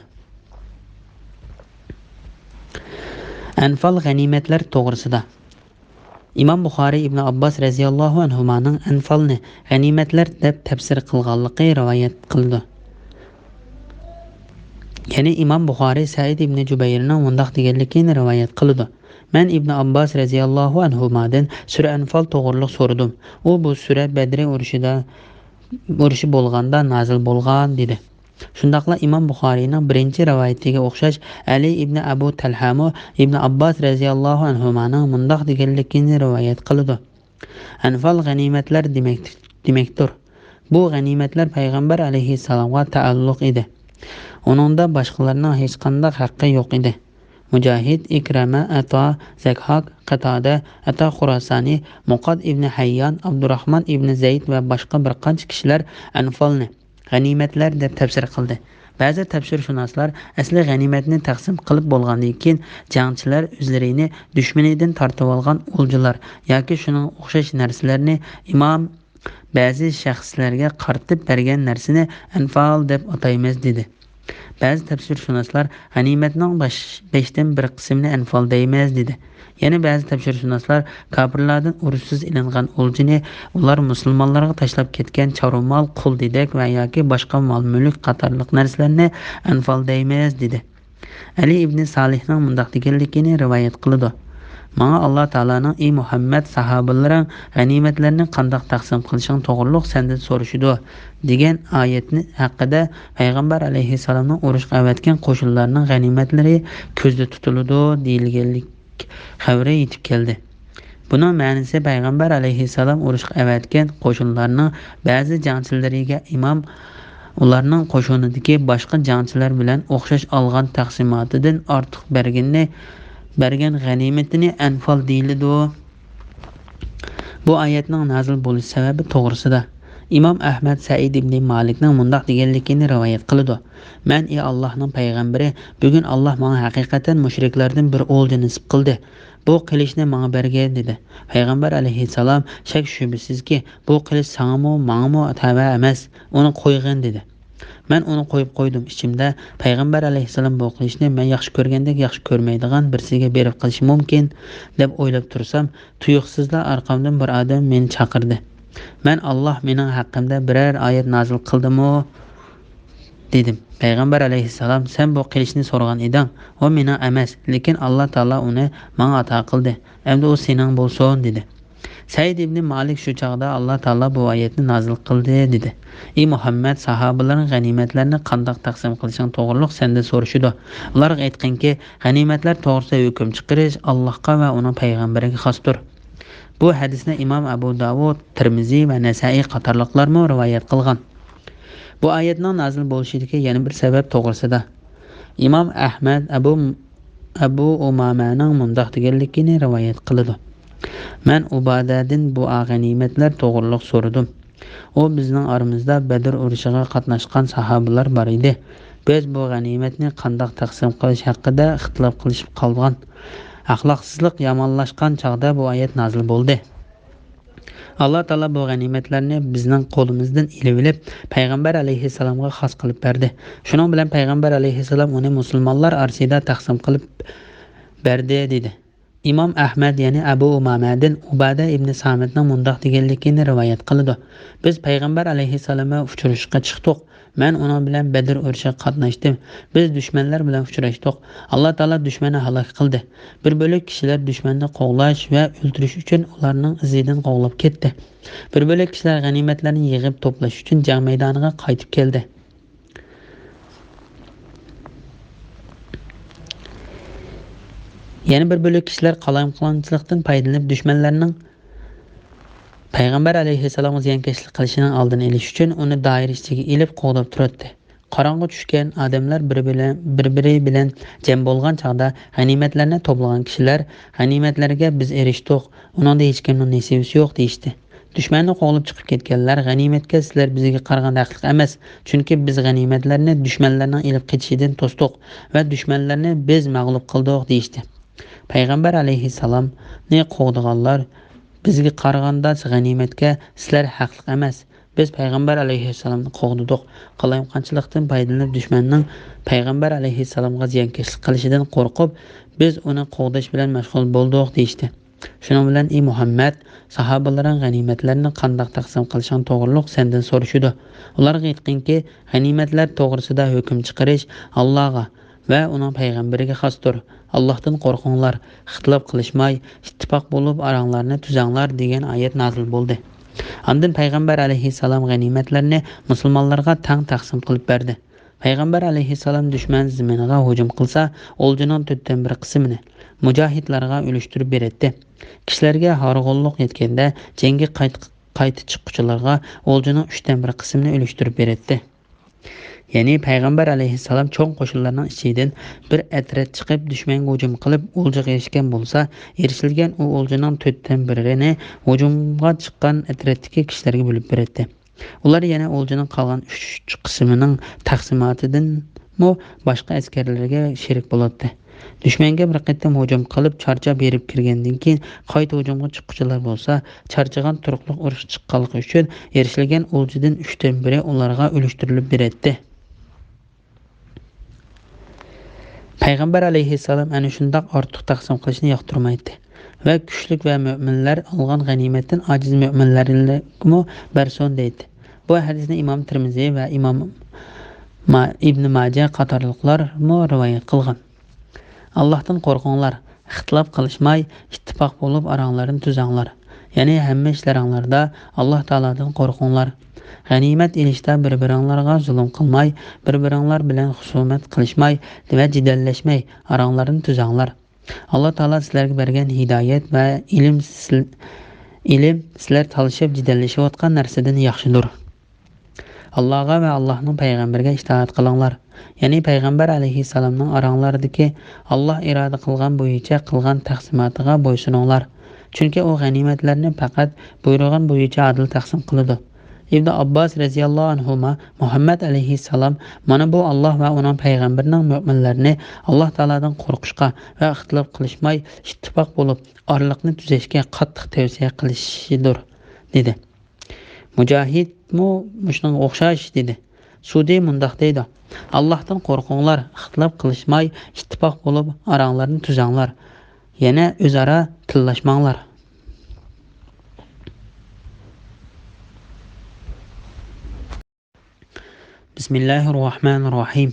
ئەنفال غەنىيمەتلەر توغرىسىدا. ئىمام بۇخارىي ئىبن ئابباس رەزىياللاھۇ ئەنھۇمانىڭ ئەنفالنى غەنىيمەتلەر دەپ تەپسىر قىلغانلىقى رىۋايەت قىلىدۇ. يەنى ئىمام بۇخارىي سەئىد ئىبن جۇبەيرنىڭ مۇنداق دېگەنلىكىنى رىۋايەت قىلىدۇ: مەن ئىبن ئابباس رەزىياللاھۇ ئەنھۇمادىن سۈرە ئەنفال توغرۇلۇق سورىدىم. ئۇ بۇ سۈرە بەدرى ئۇرۇشىدا، ئۇرۇشى بولغاندا نازىل بولغان، دېدى. شۇنداقلا ئىمام بۇخارىينىڭ بىرىنچى رىۋايىتىگە ئوخشاش ئەلى ئىبنى ئەبۇ تەلھەمۇ ئىبنى ئابباس رەزىياللاھۇ ئەنھۇمانىڭ مۇنداق دېگەنلىكىنى رىۋايەت قىلىدۇ: ئەنفال غەنىيمەتلەر دېمەك-، دېمەكتۇر. بۇ غەنىيمەتلەر پەيغەمبەر ئەلەيھىسسالامغا تەئەللۇق ئىدى. ئۇنىڭدا باشقىلارنىڭ ھېچقانداق ھەققى يوق ئىدى. مۇجاھىد، ئىكرەمە، ئەتا، زەكھاك، قەتادە، ئەتا خۇراسانى، مۇقاد ئىبنى ھەييان، ئابدۇراخمان ئىبنى زەيد ۋە باشقا بىر قانچە كىشىلەر ئەنفالنى غەنىيمەتلەر دەپ تەپسىر قىلدى. بەزى تەپسىرشۇناسلار ئەسلى غەنىيمەتنى تەقسىم قىلىپ بولغاندىن كېيىن، جەڭچىلەر ئۆزلىرىنى دۈشمىنىدىن تارتىۋالغان ئولجىلار ياكى شۇنىڭغا ئوخشاش نەرسىلەرنى ئىمام بەزى شەخسلەرگە قارىتىپ بەرگەن نەرسىنى ئەنفال دەپ ئاتايمىز، دېدى. بەزى تەپسىرشۇناسلار غەنىيمەتنىڭ باش-، بەشتىن بىر قىسمىنى ئەنفال دەيمىز، دېدى. يەنە بەزى تەپسىرشۇناسلار كاپىرلاردىن ئۇرۇشسىز ئېلىنغان ئولجىنى، ئۇلار مۇسۇلمانلارغا تاشلاپ كەتكەن چارۋا مال، قۇل دېدەك ۋە ياكى باشقا مال-مۈلۈك قاتارلىق نەرسىلەرنى ئەنفال دەيمىز، دېدى. ئەلى ئىبنى سالىھنىڭ مۇنداق دېگەنلىكىنى رىۋايەت قىلىدۇ: ماڭا ئاللا تائالانىڭ، ئى مۇھەممەد، ساھابىلىرىڭ غەنىيمەتلەرنى قانداق تەقسىم قىلىشىڭ توغرۇلۇق سەندىن سورىشىدۇ، دېگەن ئايەتنى ھەققىدە پەيغەمبەر ئەلەيھىسسالامنىڭ ئۇرۇشقا ئەۋەتكەن قوشۇنلارنىڭ غەنىيمەتلىرى كۆزدە تۇتۇلىدۇ، دېيىلگەنلىك خەۋىرى يېتىپ كەلدى. بۇنىڭ مەنىسى، پەيغەمبەر ئەلەيھىسسالام ئۇرۇشقا ئەۋەتكەن قوشۇنلارنىڭ بەزى جەڭچىلىرىگە ئىمام ئۇلارنىڭ قوشۇنىدىكى باشقا جەڭچىلەر بىلەن ئوخشاش ئالغان تەقسىماتىدىن ئارتۇق بەرگىنىنى، بەرگەن غەنىيمىتىنى ئەنفال دېيىلىدۇ. بۇ ئايەتنىڭ نازىل بولۇش سەۋەبى توغرىسىدا ئىمام ئەھمەد سەئىد ئىبنى مالىكنىڭ مۇنداق دېگەنلىكىنى رىۋايەت قىلىدۇ: مەن، ئى ئاللاھنىڭ پەيغەمبىرى، بۈگۈن ئاللاھ ماڭا ھەقىقەتەن مۇشرىكلاردىن بىر ئولجا نېسىپ قىلدى. بۇ قىلىچنى ماڭا بەرگىن، دېدى. پەيغەمبەر ئەلەيھىسسالام، شەك-شۈبھىسىزكى، بۇ قىلىچ ساڭىمۇ، ماڭىمۇ تەۋە ئەمەس، ئۇنى قويغىن، دېدى. مەن ئۇنى قويۇپ قويدۇم. ئىچىمدە، پەيغەمبەر ئەلەيھىسسالام بۇ قىلىچنى مەن ياخشى كۆرگەندەك ياخشى كۆرمەيدىغان بىرسىگە بېرىپ قېلىشى مۇمكىن، دەپ ئويلاپ تۇرسام، تۇيۇقسىزلا ئارقامدىن بىر ئادەم مېنى چاقىردى. مەن، ئاللاھ مېنىڭ ھەققىمدە بىرەر ئايەت نازىل قىلدىمۇ؟ دېدىم. پەيغەمبەر ئەلەيھىسسالام، سەن بۇ قىلىچنى سورىغان ئىدىڭ، ئۇ مېنىڭ ئەمەس، لېكىن ئاللاھ تائالا ئۇنى ماڭا ئاتا قىلدى. ئەمدى ئۇ سېنىڭ بولسۇن، دېدى. سەئىد ئىبنى مالىك شۇ چاغدا، ئاللاھ تائالا بۇ ئايەتنى نازىل قىلدى، دېدى. ئى مۇھەممەد، ساھابىلىرىڭ غەنىيمەتلەرنى قانداق تەقسىم قىلىشىڭ توغرۇلۇق سەندىن سورىشىدۇ. ئۇلارغا ئېيتقىنكى، غەنىيمەتلەر توغرىسىدا ھۆكۈم چىقىرىش ئاللاھقا ۋە ئۇنىڭ پەيغەمبىرىگە خاستۇر. بۇ ھەدىسنى ئىمام ئەبۇ داۋۇد، تىرمىزى ۋە نەسائىي قاتارلىقلارمۇ رىۋايەت قىلغان. بۇ ئايەتنىڭ نازىل بولۇشىدىكى يەنە بىر سەۋەب توغرىسىدا ئىمام ئەھمەد ئەبۇ، ئەبۇ ئۇمامەنىڭ مۇنداق دېگەنلىكىنى رىۋايەت قىلىدۇ: مەن ئۇبادەدىن بۇ غەنىيمەتلەر توغرۇلۇق سورىدىم. ئۇ بىزنىڭ ئارىمىزدا بەدر ئۇرۇشىغا قاتناشقان ساھابىلار بار ئىدى. بىز بۇ غەنىيمەتنى قانداق تەقسىم قىلىش ھەققىدە ئىختىلاپ قىلىشىپ قالغان. ئەخلاقسىزلىق يامانلاشقان چاغدا بۇ ئايەت نازىل بولدى. ئاللاھ تائالا بۇ غەنىيمەتلەرنى بىزنىڭ قولىمىزدىن ئېلىۋېلىپ، پەيغەمبەر ئەلەيھىسسالامغا خاس قىلىپ بەردى. شۇنىڭ بىلەن پەيغەمبەر ئەلەيھىسسالام ئۇنى مۇسۇلمانلار ئارىسىدا تەقسىم قىلىپ بەردى، دېدى. ئىمام ئەھمەد يەنە ئەبۇ ئۇمامەدىن ئۇبادە ئىبنى سامىتنىڭ مۇنداق دېگەنلىكىنى رىۋايەت قىلىدۇ: بىز پەيغەمبەر ئەلەيھىسسالام بىلەن ئۇچرىشىشقا چىقتۇق. مەن ئۇنىڭ بىلەن بەدر ئۇرۇشىغا قاتناشتىم. بىز دۈشمەنلەر بىلەن ئۇچراشتۇق. ئاللاھ تائالا دۈشمەننى ھالاك قىلدى. بىر بۆلەك كىشىلەر دۈشمەننى قوغلاش ۋە ئۆلتۈرۈش ئۈچۈن ئۇلارنىڭ ئىزىدىن قوغلاپ كەتتى. بىر بۆلەك كىشىلەر غەنىيمەتلەرنى يىغىپ توپلاش ئۈچۈن جەڭ مەيدانىغا قايتىپ كەلدى. يەنە بىر بۆلەك كىشىلەر قالايمىقانچىلىقتىن پايدىلىنىپ، دۈشمەنلەرنىڭ پەيغەمبەر ئەلەيھىسسالامغا زىيانكەشلىك قىلىشىنىڭ ئالدىنى ئېلىش ئۈچۈن ئۇنى دائىرە ئىچىگە ئېلىپ قوغداپ تۇراتتى. قاراڭغۇ چۈشكەن، ئادەملەر بىر بىلەن، بىر-بىرى بىلەن جەم بولغان چاغدا غەنىيمەتلەرنى توپلىغان كىشىلەر، غەنىيمەتلەرگە بىز ئېرىشتۇق، ئۇنىڭدا ھېچكىمنىڭ نېسىۋىسى يوق، دېيىشتى. دۈشمەننى قوغلاپ چىقىپ كەتكەنلەر، غەنىيمەتكە سىلەر بىزگە قارىغاندا ھەقلىق ئەمەس، چۈنكى بىز غەنىيمەتلەرنى دۈشمەنلەرنىڭ ئېلىپ قېچىشىدىن توستۇق ۋە دۈشمەنلەرنى بىز مەغلۇپ قىلدۇق، دېيىشتى. پەيغەمبەر ئەلەيھىسسالامنى قوغدىغانلار، بىزگە قارىغاندا غەنىيمەتكە سىلەر ھەقلىق ئەمەس، بىز پەيغەمبەر ئەلەيھىسسالامنى قوغدىدۇق. قالايمىقانچىلىقتىن پايدىلىنىپ، دۈشمەننىڭ پەيغەمبەر ئەلەيھىسسالامغا زىيانكەشلىك قىلىشىدىن قورقۇپ، بىز ئۇنى قوغداش بىلەن مەشغۇل بولدۇق، دېيىشتى. شۇنىڭ بىلەن، ئى مۇھەممەد، ساھابىلىرىڭ غەنىيمەتلەرنى قانداق تەقسىم قىلىشىڭ توغرۇلۇق سەندىن سورىشىدۇ. ئۇلارغا ئېيتقىنكى، غەنىيمەتلەر توغرىسىدا ھۆكۈم چىقىرىش ئاللاغا ۋە ئۇنىڭ پەيغەمبىرىگە خاستۇر. ئاللاھتىن قورقۇڭلار، ئىختىلاپ قىلىشماي، ئىتتىپاق بولۇپ ئاراڭلارنى تۈزەڭلار، دېگەن ئايەت نازىل بولدى. ئاندىن پەيغەمبەر ئەلەيھىسسالام غەنىيمەتلەرنى مۇسۇلمانلارغا تەڭ تەقسىم قىلىپ بەردى. پەيغەمبەر ئەلەيھىسسالام دۈشمەن زېمىنىغا ھۇجۇم قىلسا، ئولجىنىڭ تۆتتىن بىر قىسمىنى مۇجاھىدلارغا ئۈلۈشتۈرۈپ بېرەتتى. كىشىلەرگە ھارغۇنلۇق يەتكەندە، جەڭگە قايت-، قايتا چىققۇچىلارغا ئولجىنىڭ ئۈچتىن بىر قىسمىنى ئۈلۈشتۈرۈپ بېرەتتى. يەنى پەيغەمبەر ئەلەيھىسسالام چوڭ قوشۇنلارنىڭ ئىچىدىن بىر ئەترەت چىقىپ دۈشمەنگە ھۇجۇم قىلىپ ئولجىغا ئېرىشكەن بولسا، ئېرىشىلگەن ئۇ ئولجىنىڭ تۆتتىن بىرىنى ھۇجۇمغا چىققان ئەترەتتىكى كىشىلەرگە بۆلۈپ بېرەتتى. ئۇلار يەنە ئولجىنىڭ قالغان ئۈچ قىسمىنىڭ تەقسىماتىدىنمۇ باشقا ئەسكەرلەرگە شېرىك بولاتتى. دۈشمەنگە بىر قېتىم ھۇجۇم قىلىپ، چارچاپ ھېرىپ كىرگەندىن كېيىن، قايتا ھۇجۇمغا چىققۇچىلار بولسا، چارچىغان تۇرۇقلۇق ئۇرۇشقا چىققانلىقى ئۈچۈن، ئېرىشىلگەن ئولجىدىن ئۈچتىن بىرى ئۇلارغا ئۈلۈشتۈرۈلۈپ بېرەتتى. پەيغەمبەر ئەلەيھىسسالام ئەنە شۇنداق ئارتۇق تەقسىم قىلىشنى ياقتۇرمايتتى ۋە كۈچلۈك ۋە مۆمىنلەر ئالغان غەنىيمەتتىن ئاجىز مۆمىنلەرگىمۇ بەرسۇن دەيتتى. بۇ ھەدىسنى ئىمام تىرمىزى ۋە ئىمام ما-، ئىبن ماجە قاتارلىقلارمۇ رىۋايەت قىلغان. ئاللاھتىن قورقۇڭلار، ئىختىلاپ قىلىشماي، ئىتتىپاق بولۇپ ئاراڭلارنى تۈزەڭلار. يەنى ھەممە ئىشلىرىڭلاردا ئاللاھ تائالادىن قورقۇڭلار. غەنىيمەت ئېلىشتا بىر-بىرىڭلارغا زۇلۇم قىلماي، بىر-بىرىڭلار بىلەن خۇسۇمەت قىلىشماي ۋە جېدەللەشمەي، ئاراڭلارنى تۈزەڭلار. ئاللاھ تائالا سىلەرگە بەرگەن ھىدايەت ۋە ئىلىم سىل-، ئىلىم سىلەر تالىشىپ جېدەللىشىۋاتقان نەرسىدىن ياخشىدۇر. ئاللاغا ۋە ئاللاھنىڭ پەيغەمبىرىگە ئىتائەت قىلىڭلار. يەنى پەيغەمبەر ئەلەيھىسسالامنىڭ ئاراڭلاردىكى ئاللاھ ئىرادە قىلغان بويىچە قىلغان تەقسىماتىغا بويسۇنۇڭلار. چۈنكى ئۇ غەنىيمەتلەرنى پەقەت بۇيرۇغان بويىچە ئادىل تەقسىم قىلىدۇ. ئىبنى ئابباس رەزىياللاھۇ ئەنھۇما، مۇھەممەد ئەلەيھىسسالام مانا بۇ ئاللاھ ۋە ئۇنىڭ پەيغەمبىرىنىڭ مۆمىنلەرنى ئاللاھ تائالادىن قورقۇشقا ۋە ئىختىلاپ قىلىشماي، ئىتتىپاق بولۇپ، ئارىلىقنى تۈزەشكە قاتتىق تەۋسىيە قىلىشىدۇر، دېدى. مۇجاھىدمۇ مۇشۇنىڭغا ئوخشاش دېدى. سۇدى مۇنداق دەيدۇ: «ئاللاھتىن قورقۇڭلار، ئىختىلاپ قىلىشماي، ئىتتىپاق بولۇپ، ئاراڭلارنى تۈزەڭلار. يەنە ئۆزئارا تىللاشماڭلار.» بىسمىللاھىررەھمانىررەھىم.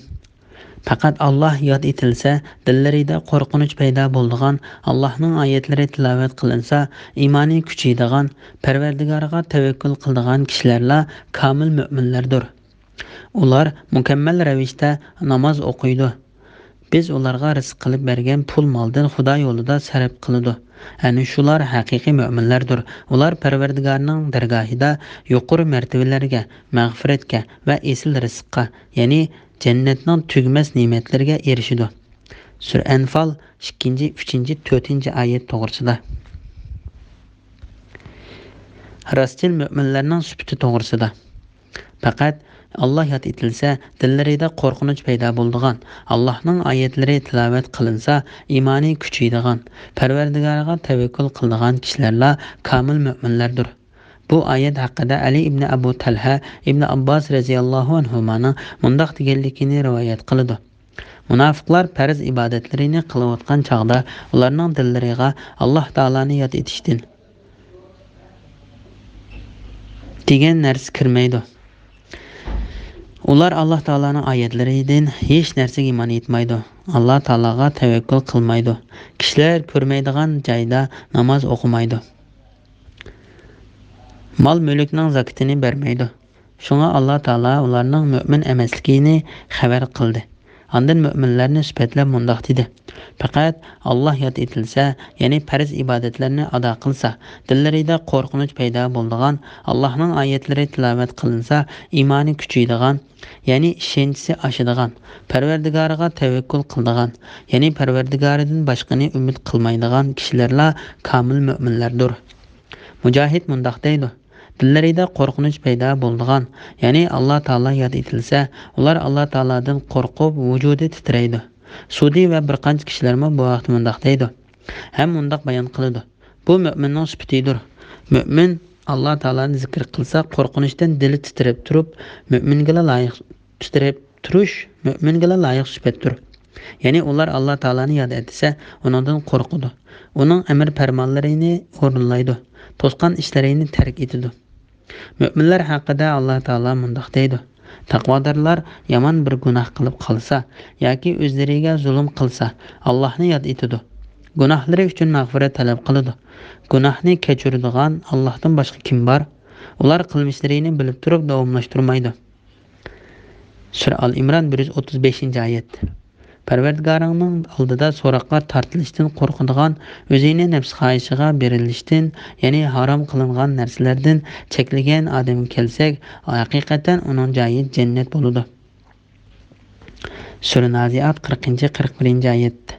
پەقەت ئاللاھ ياد ئېتىلسە، دىللىرىدا قورقۇنچ پەيدا بولىدىغان، ئاللاھنىڭ ئايەتلىرى تىلاۋەت قىلىنسا، ئىمانى كۈچىيىدىغان، پەرۋەردىگارىغا تەۋەككۈل قىلىدىغان كىشىلەرلا كامىل مۆمىنلەردۇر. ئۇلار مۇكەممەل رەۋىشتە ناماز ئوقۇيدۇ. بىز ئۇلارغا رىزىق قىلىپ بەرگەن پۇل مالدىن خۇدا يولىدا سەرپ قىلىدۇ. ئەنە شۇلار ھەقىقىي مۆمىنلەردۇر. ئۇلار پەرۋەردىگارنىڭ دەرگاھىدا يۇقىرى مەرتىۋىلەرگە، مەغپىرەتكە ۋە ئېسىل رىزىققا، يەنى جەننەتنىڭ تۈگىمەس نېمەتلىرىگە ئېرىشىدۇ. سۈرە ئەنفال ئىككىنچى، ئۈچىنچى، تۆتىنچى ئايەت توغرىسىدا. راستچىل مۆمىنلەرنىڭ سۈپىتى توغرىسىدا. پەقەت ئاللاھ ياد ئېتىلسە، دىللىرىدا قورقۇنچ پەيدا بولىدىغان، ئاللاھنىڭ ئايەتلىرى تىلاۋەت قىلىنسا، ئىمانى كۈچىيىدىغان، پەرۋەردىگارىغا تەۋەككۈل قىلىدىغان كىشىلەرلا كامىل مۆمىنلەردۇر. بۇ ئايەت ھەققىدە ئەلى ئىبنى ئەبۇ تەلھە ئىبنى ئابباس رەزىياللاھۇ ئەنھۇمانىڭ مۇنداق دېگەنلىكىنى رىۋايەت قىلىدۇ: مۇناپىقلار پەرز ئىبادەتلىرىنى قىلىۋاتقان چاغدا ئۇلارنىڭ دىللىرىغا ئاللاھ تائالانى ياد ئېتىشتىن دېگەن نەرسە كىرمەيدۇ. ئۇلار ئاللاھ تائالانىڭ ئايەتلىرىدىن ھېچ نەرسىگە ئىمان ئېيتمايدۇ. ئاللاھ تائالاغا تەۋەككۈل قىلمايدۇ. كىشىلەر كۆرمەيدىغان جايدا ناماز ئوقۇمايدۇ. مال-مۈلۈكنىڭ زاكىتىنى بەرمەيدۇ. شۇڭا ئاللاھ تائالا ئۇلارنىڭ مۆمىن ئەمەسلىكىنى خەۋەر قىلدى. ئاندىن مۆمىنلەرنى سۈپەتلەپ مۇنداق دېدى: پەقەت ئاللاھ ياد ئېتىلسە، يەنى پەرز ئىبادەتلەرنى ئادا قىلسا، دىللىرىدا قورقۇنچ پەيدا بولىدىغان، ئاللاھنىڭ ئايەتلىرى تىلاۋەت قىلىنسا، ئىمانى كۈچىيىدىغان، يەنى ئىشەنچىسى ئاشىدىغان، پەرۋەردىگارىغا تەۋەككۈل قىلىدىغان، يەنى پەرۋەردىگارىدىن باشقىنى ئۈمىد قىلمايدىغان كىشىلەرلا كامىل مۆمىنلەردۇر. مۇجاھىد مۇنداق دەيدۇ: دىللىرىدا قورقۇنچ پەيدا بولىدىغان، يەنى ئاللاھ تائالا ياد ئېتىلسە، ئۇلار ئاللاھ تائالادىن قورقۇپ، ۋۇجۇدى تىترەيدۇ. سۇدى ۋە بىر قانچە كىشىلەرمۇ بۇ ھەقتە مۇنداق دەيدۇ، ھەم مۇنداق بايان قىلىدۇ: بۇ مۆمىننىڭ سۈپىتىدۇر. مۆمىن ئاللاھ تائالانى زىكىر قىلسا، قورقۇنچتىن دىلى تىترەپ تۇرۇپ، مۆمىنگىلا لايىق تىترەپ تۇرۇش مۆمىنگىلا لايىق سۈپەتتۇر. يەنى ئۇلار ئاللاھ تائالانى ياد ئەتسە، ئۇنىڭدىن قورقىدۇ. ئۇنىڭ ئەمر پەرمانلىرىنى ئورۇنلايدۇ. توسقان ئىشلىرىنى تەرك ئېتىدۇ. مۆمىنلەر ھەققىدە ئاللاھ تائالا مۇنداق دەيدۇ: تەقۋادارلار يامان بىر گۇناھ قىلىپ قالسا ياكى ئۆزلىرىگە زۇلۇم قىلسا، ئاللاھنى ياد ئېتىدۇ. گۇناھلىرى ئۈچۈن مەغپىرەت تەلەپ قىلىدۇ. گۇناھنى كەچۈرىدىغان ئاللاھتىن باشقا كىم بار؟ ئۇلار قىلمىشلىرىنى بىلىپ تۇرۇپ داۋاملاشتۇرمايدۇ. سۈرە ئال ئىمران، بىر يۈز ئوتتۇز بەشىنچى ئايەت. پەرۋەردىگارىڭنىڭ ئالدىدا سوراققا تارتىلىشتىن قورقىدىغان، ئۆزىنى نەپس خاھىشىغا بېرىلىشتىن، يەنى ھارام قىلىنغان نەرسىلەردىن چەكلىگەن ئادەمگە كەلسەك، ھەقىقەتەن ئۇنىڭ جايى جەننەت بولىدۇ. سۈرە نازىئات، قىرىقىنچى، قىرىق بىرىنچى ئايەت.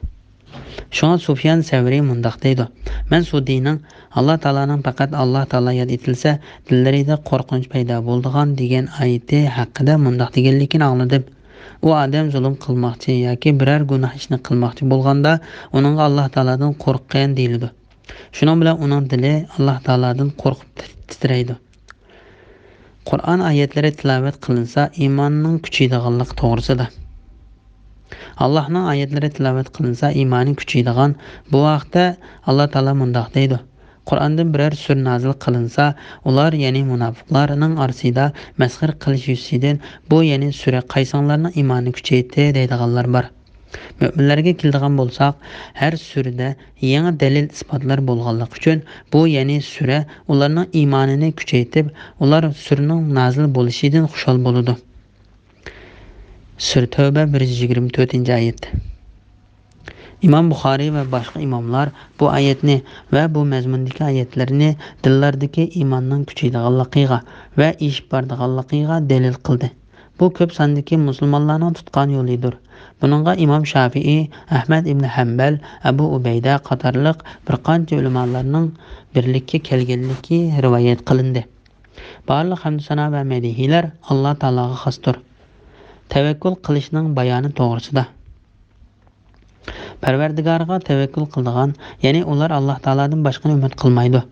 شۇڭا سۇفيان سەۋرى مۇنداق دەيدۇ: مەن سۇدىنىڭ «ئاللا تائالانىڭ پەقەت ئاللا تائالا ياد ئېتىلسە، دىللىرىدا قورقۇنچ پەيدا بولىدىغان» دېگەن ئايىتى ھەققىدە مۇنداق دېگەنلىكىنى ئاڭلىدىم: «ئۇ ئادەم زۇلۇم قىلماقچى ياكى بىرەر گۇناھ ئىشنى قىلماقچى بولغاندا، ئۇنىڭغا ئاللا تائالادىن قورققىن دېيىلىدۇ. شۇنىڭ بىلەن ئۇنىڭ دىلى ئاللا تائالادىن قورقۇپ تىترەيدۇ.» قۇرئان ئايەتلىرى تىلاۋەت قىلىنسا، ئىماننىڭ كۈچىيىدىغانلىقى توغرىسىدا. ئاللاھنىڭ ئايەتلىرى تىلاۋەت قىلىنسا، ئىمانى كۈچىيىدىغان. بۇ ھەقتە ئاللا تائالا مۇنداق دەيدۇ: «قۇرئاندىن بىرەر سۈرە نازىل قىلىنسا، ئۇلار، يەنى مۇناپىقلارنىڭ ئارىسىدا مەسخىرە قىلىش يۈزىسىدىن، بۇ، يەنى سۈرە قايسىڭلارنىڭ ئىمانىنى كۈچەيتتى دەيدىغانلار بار.» مۆمىنلەرگە كېلىدىغان بولساق، ھەر سۈرىدە يېڭى دەلىل-ئىسپاتلار بولغانلىقى ئۈچۈن، بۇ، يەنى سۈرە، ئۇلارنىڭ ئىمانىنى كۈچەيتىپ، ئۇلار سۈرىنىڭ نازىل بولۇشىدىن خۇشال بولىدۇ. سۈرە تەۋبە، بىر يۈز يىگىرمە تۆتىنچى ئايەت. ئىمام بۇخارىي ۋە باشقا ئىماملار بۇ ئايەتنى ۋە بۇ مەزمۇندىكى ئايەتلەرنى دىللاردىكى ئىماننىڭ كۈچىيىدىغانلىقىغا ۋە ئېشىپ بارىدىغانلىقىغا دەلىل قىلدى. بۇ كۆپ ساندىكى مۇسۇلمانلارنىڭ تۇتقان يولىدۇر. بۇنىڭغا ئىمام شافىئىي، ئەھمەد ئىبن ھەمبەل، ئەبۇ ئۇبەيدە قاتارلىق بىر قانچە ئۆلىمالارنىڭ بىرلىككە كەلگەنلىكى رىۋايەت قىلىندى. بارلىق ھەمدۇسانا ۋە مەدھىيلەر ئاللا تائالاغا خاستۇر. تەۋەككۈل قىلىشنىڭ بايانى توغرىسىدا. پەرۋەردىگارىغا تەۋەككۈل قىلىدىغان، يەنى ئۇلار ئاللا تائالادىن باشقىنى ئۈمىد قىلمايدۇ.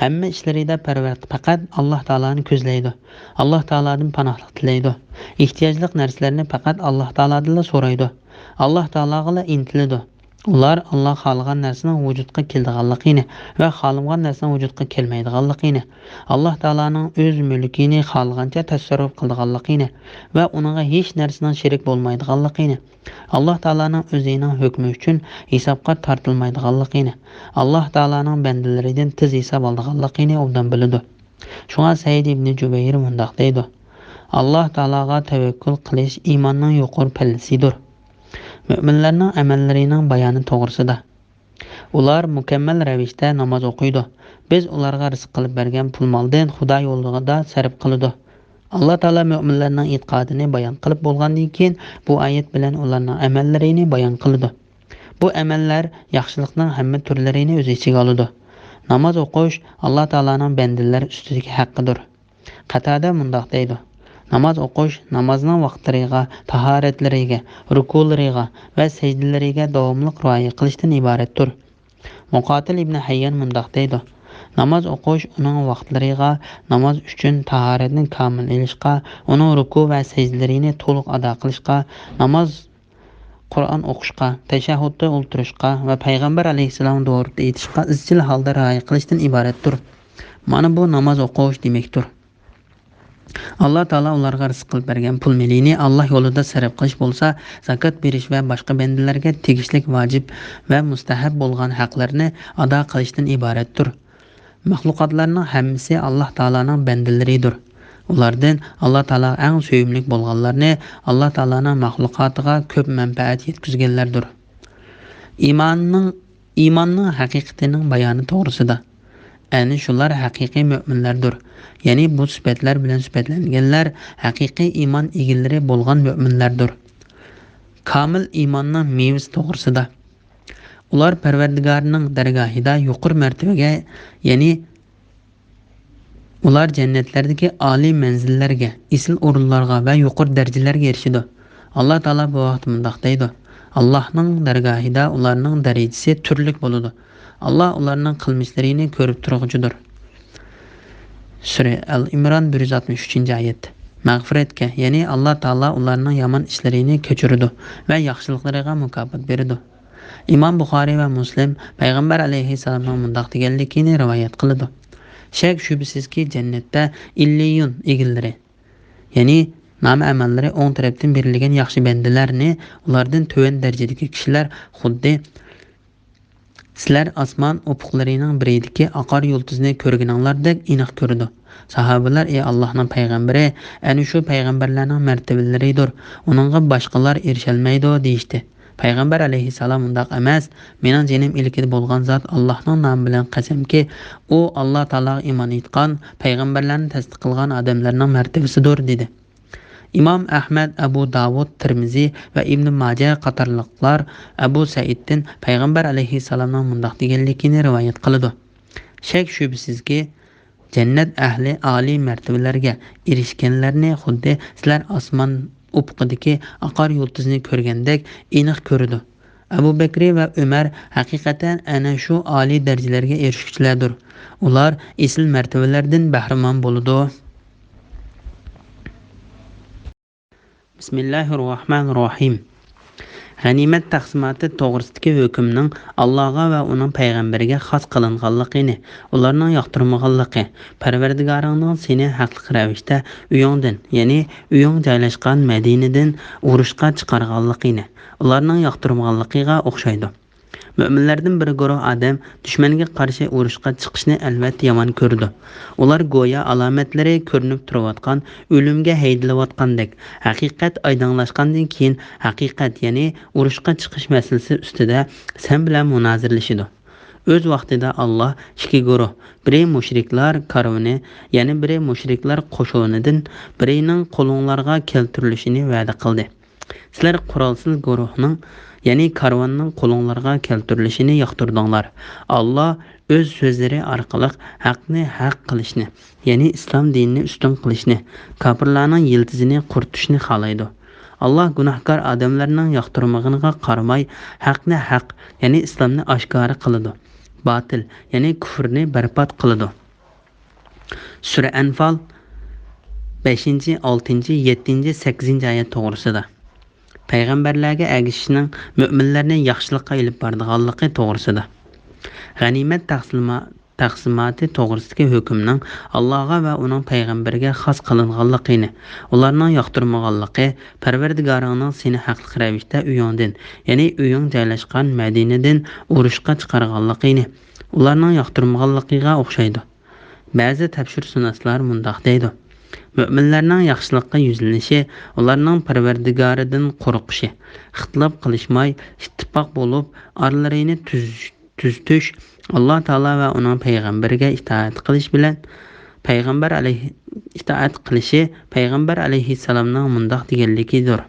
ھەممە ئىشلىرىدا پەرۋەر-، پەقەت ئاللا تائالانى كۆزلەيدۇ. ئاللا تائالادىن پاناھلىق تىلەيدۇ. ئېھتىياجلىق نەرسىلەرنى پەقەت ئاللا تائالادىنلا سورايدۇ. ئاللا تائالاغىلا ئىنتىلىدۇ. ئۇلار ئاللا خالىغان نەرسىنىڭ ۋۇجۇدقا كېلىدىغانلىقىنى ۋە خالىمىغان نەرسىنىڭ ۋۇجۇدقا كەلمەيدىغانلىقىنى، ئاللا تائالانىڭ ئۆز مۈلكىنى خالىغانچە تەسەررۇپ قىلىدىغانلىقىنى ۋە ئۇنىڭغا ھېچ نەرسىنىڭ شېرىك بولمايدىغانلىقىنى، ئاللا تائالانىڭ ئۆزىنىڭ ھۆكمى ئۈچۈن ھېسابقا تارتىلمايدىغانلىقىنى، ئاللا تائالانىڭ بەندىلىرىدىن تېز ھېساب ئالىدىغانلىقىنى ئوبدان بىلىدۇ. شۇڭا سەئىد ئىبنى جۇبەير مۇنداق دەيدۇ: «ئاللا تائالاغا تەۋەككۈل قىلىش ئىماننىڭ يۇقىرى پەللىسىدۇر.» مۆمىنلەرنىڭ ئەمەللىرىنىڭ بايانى توغرىسىدا. ئۇلار مۇكەممەل رەۋىشتە ناماز ئوقۇيدۇ. بىز ئۇلارغا رىزىق قىلىپ بەرگەن پۇل مالدىن خۇدا يولىدا سەرپ قىلىدۇ. ئاللا تائالا مۆمىنلەرنىڭ ئېتىقادىنى بايان قىلىپ بولغاندىن كېيىن، بۇ ئايەت بىلەن ئۇلارنىڭ ئەمەللىرىنى بايان قىلىدۇ. بۇ ئەمەللەر ياخشىلىقنىڭ ھەممە تۈرلىرىنى ئۆز ئىچىگە ئالىدۇ. ناماز ئوقۇش ئاللا تائالانىڭ بەندىلەر ئۈستىدىكى ھەققىدۇر. قاتادە مۇنداق دەيدۇ: «ناماز ئوقۇش نامازنىڭ ۋاقىتلىرىغا، تاھارەتلىرىگە، رۇكۇلىرىغا ۋە سەجدىلىرىگە داۋاملىق رىئايە قىلىشتىن ئىبارەتتۇر.» مۇقاتىل ئىبنى ھەييان مۇنداق دەيدۇ: «ناماز ئوقۇش ئۇنىڭ ۋاقىتلىرىغا، ناماز ئۈچۈن تاھارەتنى كامىل ئېلىشقا، ئۇنىڭ رۇكۇ ۋە سەجدىلىرىنى تولۇق ئادا قىلىشقا، ناماز، قۇرئان ئوقۇشقا، تەشەھھۇدتا ئولتۇرۇشقا ۋە پەيغەمبەر ئەلەيھىسسالام توغرىدا ئېيتىشقا ئىزچىل ھالدا رىئايە قىلىشتىن ئىبارەتتۇر. مانا بۇ ناماز ئوقۇش دېمەكتۇر.» ئاللا تائالا ئۇلارغا رىزىق قىلىپ بەرگەن پۇل مېلىنى ئاللا يولىدا سەرپ قىلىش بولسا، زاكات بېرىش ۋە باشقا بەندىلەرگە تېگىشلىك ۋاجىپ ۋە مۇستەھەب بولغان ھەقلەرنى ئادا قىلىشتىن ئىبارەتتۇر. مەخلۇقاتلارنىڭ ھەممىسى ئاللا تائالانىڭ بەندىلىرىدۇر. ئۇلاردىن ئاللا تائالاغا ئەڭ سۆيۈملۈك بولغانلارنى ئاللا تائالانىڭ مەخلۇقاتىغا كۆپ مەنپەئەت يەتكۈزگەنلەردۇر. ئىماننىڭ، ئىماننىڭ ھەقىقىتىنىڭ بايانى توغرىسىدا. ئەنە شۇلار ھەقىقىي مۆمىنلەردۇر. يەنى بۇ سۈپەتلەر بىلەن سۈپەتلەنگەنلەر ھەقىقىي ئىمان ئىگىلىرى بولغان مۆمىنلەردۇر. كامىل ئىماننىڭ مېۋىسى توغرىسىدا. ئۇلار پەرۋەردىگارىنىڭ دەرگاھىدا يۇقىرى مەرتىۋىگە، يەنى ئۇلار جەننەتلەردىكى ئالىي مەنزىللەرگە، ئېسىل ئورۇنلارغا ۋە يۇقىرى دەرىجىلەرگە ئېرىشىدۇ. ئاللا تائالا بۇ ھەقتە مۇنداق دەيدۇ: «ئاللاھنىڭ دەرگاھىدا ئۇلارنىڭ دەرىجىسى تۈرلۈك بولىدۇ. ئاللا ئۇلارنىڭ قىلمىشلىرىنى كۆرۈپ تۇرغۇچىدۇر.» سۈرە ئەل ئىمران، بىر يۈز ئاتمىش ئۈچىنچى ئايەت. مەغپىرەتكە، يەنى ئاللا تائالا ئۇلارنىڭ يامان ئىشلىرىنى كەچۈرىدۇ ۋە ياخشىلىقلىرىغا مۇكاپات بېرىدۇ. ئىمام بۇخارىي ۋە مۇسلىم پەيغەمبەر ئەلەيھىسسالامنىڭ مۇنداق دېگەنلىكىنى رىۋايەت قىلىدۇ: «شەك-شۈبھىسىزكى، جەننەتتە ئىللىيۇن ئىگىلىرى، يەنى نامە-ئەمەللىرى ئوڭ تەرەپتىن بېرىلگەن ياخشى بەندىلەرنى ئۇلاردىن تۆۋەن دەرىجىدىكى كىشىلەر خۇددى سىلەر ئاسمان ئۇپۇقلىرىنىڭ بىرىدىكى ئاقار يۇلتۇزنى كۆرگىنىڭلاردەك ئېنىق كۆرىدۇ.» ساھابىلەر: «ئى ئاللاھنىڭ پەيغەمبىرى، ئەنە شۇ پەيغەمبەرلەرنىڭ مەرتىۋىلىرىدۇر، ئۇنىڭغا باشقىلار ئېرىشەلمەيدۇ» دېيىشتى. پەيغەمبەر ئەلەيھىسسالام مۇنداق ئەمەس، «مېنىڭ جېنىم ئىلكىدە بولغان زات ئاللاھنىڭ نامى بىلەن قەسەمكى، ئۇ ئاللا تائالاغا ئىمان ئېيتقان، پەيغەمبەرلەرنى تەستىق قىلغان ئادەملەرنىڭ مەرتىۋىسىدۇر» دېدى. ئىمام ئەھمەد، ئەبۇ داۋۇد، تىرمىزى ۋە ئىبنى ماجە قاتارلىقلار ئەبۇ سەئىدتىن پەيغەمبەر ئەلەيھىسسالامنىڭ مۇنداق دېگەنلىكىنى رىۋايەت قىلىدۇ: «شەك-شۈبھىسىزكى، جەننەت ئەھلى ئالىي مەرتىۋىلەرگە ئېرىشكەنلەرنى خۇددى سىلەر ئاسمان ئۇپۇقىدىكى ئاقار يۇلتۇزنى كۆرگەندەك ئېنىق كۆرىدۇ. ئەبۇ بەكرى ۋە ئۆمەر ھەقىقەتەن ئەنە شۇ ئالىي دەرىجىلەرگە ئېرىشكۈچىلەردۇر. ئۇلار ئېسىل مەرتىۋىلەردىن بەھرىمەن بولىدۇ.» بىسمىللاھىررەھمانىررەھىم. غەنىيمەت تەقسىماتى توغرىسىدىكى ھۆكۈمنىڭ ئاللاغا ۋە ئۇنىڭ پەيغەمبىرىگە خاس قىلىنغانلىقىنى، ئۇلارنىڭ ياقتۇرمىغانلىقى، پەرۋەردىگارىڭنىڭ سېنى ھەقلىق رەۋىشتە ئۆيۈڭدىن، يەنى ئۆيۈڭ جايلاشقان مەدىنىدىن ئۇرۇشقا چىقارغانلىقىنى، ئۇلارنىڭ ياقتۇرمىغانلىقىغا ئوخشايدۇ. مۆمىنلەردىن بىر گۇرۇھ ئادەم دۈشمەنگە قارشى ئۇرۇشقا چىقىشنى ئەلۋەتتە يامان كۆرىدۇ. ئۇلار گويا ئالامەتلىرى كۆرۈنۈپ تۇرۇۋاتقان ئۆلۈمگە ھەيدىلىۋاتقاندەك، ھەقىقەت ئايدىڭلاشقاندىن كېيىن ھەقىقەت، يەنى ئۇرۇشقا چىقىش مەسىلىسى ئۈستىدە سەن بىلەن مۇنازىرىلىشىدۇ. ئۆز ۋاقتىدا ئاللاھ ئىككى گۇرۇھ، بىرى مۇشرىكلار كارۋىنى، يەنە بىرى مۇشرىكلار قوشۇنىدىن بىرىنىڭ قولۇڭلارغا كەلتۈرۈلۈشىنى ۋەدە قىلدى. سىلەر قورالسىز گۇرۇھنىڭ، يەنى كارۋاننىڭ قولۇڭلارغا كەلتۈرۈلۈشىنى ياقتۇردۇڭلار. ئاللاھ ئۆز سۆزلىرى ئارقىلىق ھەقنى ھەق قىلىشنى، يەنى ئىسلام دىنىنى ئۈستۈن قىلىشنى، كاپىرلارنىڭ يىلتىزىنى قۇرۇتۇشنى خالايدۇ. ئاللاھ گۇناھكار ئادەملەرنىڭ ياقتۇرمىغىنىغا قارىماي، ھەقنى ھەق، يەنى ئىسلامنى ئاشكارا قىلىدۇ. باتىل، يەنى كۇفرنى بەربات قىلىدۇ. سۈرە ئەنفال، بەشىنچى، ئالتىنچى، يەتتىنچى، سەككىزىنچى ئايەت توغرىسىدا. پەيغەمبەرلەرگە ئەگىشىشنىڭ مۆمىنلەرنى ياخشىلىققا ئېلىپ بارىدىغانلىقى توغرىسىدا. غەنىيمەت تەقسىما-، تەقسىماتى توغرىسىدىكى ھۆكۈمنىڭ ئاللاھقا ۋە ئۇنىڭ پەيغەمبىرىگە خاس قىلىنغانلىقىنى، ئۇلارنىڭ ياقتۇرمىغانلىقى، پەرۋەردىگارىڭنىڭ سېنى ھەقلىق رەۋىشتە ئۆيۈڭدىن، يەنى ئۆيۈڭ جايلاشقان مەدىنىدىن ئۇرۇشقا چىقارغانلىقىنى، ئۇلارنىڭ ياقتۇرمىغانلىقىغا ئوخشايدۇ. بەزى تەپسىرشۇناسلار مۇنداق دەيدۇ: مۆمىنلەرنىڭ ياخشىلىققا يۈزلىنىشى، ئۇلارنىڭ پەرۋەردىگارىدىن قورقۇشى، ئىختىلاپ قىلىشماي، ئىتتىپاق بولۇپ، ئارىلىرىنى تۈز-، تۈزىتىش، ئاللا تائالا ۋە ئۇنىڭ پەيغەمبىرىگە ئىتائەت قىلىش بىلەن، پەيغەمبەر ئەلەيھ-، ئىتائەت قىلىشى، پەيغەمبەر ئەلەيھىسسالامنىڭ مۇنداق دېگەنلىكىدۇر: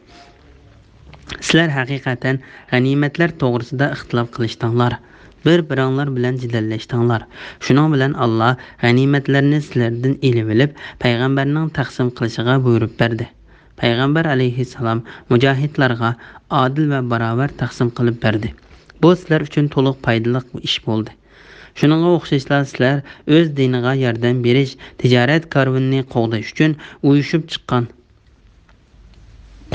سىلەر ھەقىقەتەن غەنىيمەتلەر توغرىسىدا ئىختىلاپ قىلىشتىڭلار، بىر-بىرىڭلار بىلەن جېدەللەشتىڭلار. شۇنىڭ بىلەن ئاللا غەنىيمەتلەرنى سىلەردىن ئېلىۋېلىپ، پەيغەمبەرنىڭ تەقسىم قىلىشىغا بۇيرۇپ بەردى. پەيغەمبەر ئەلەيھىسسالام مۇجاھىدلارغا ئادىل ۋە باراۋەر تەقسىم قىلىپ بەردى. بۇ سىلەر ئۈچۈن تولۇق پايدىلىق ئىش بولدى. شۇنىڭغا ئوخشاشلا سىلەر ئۆز دىنىغا ياردەم بېرىش، تىجارەت كارۋىنىنى قوغداش ئۈچۈن ئۇيۇشۇپ چىققان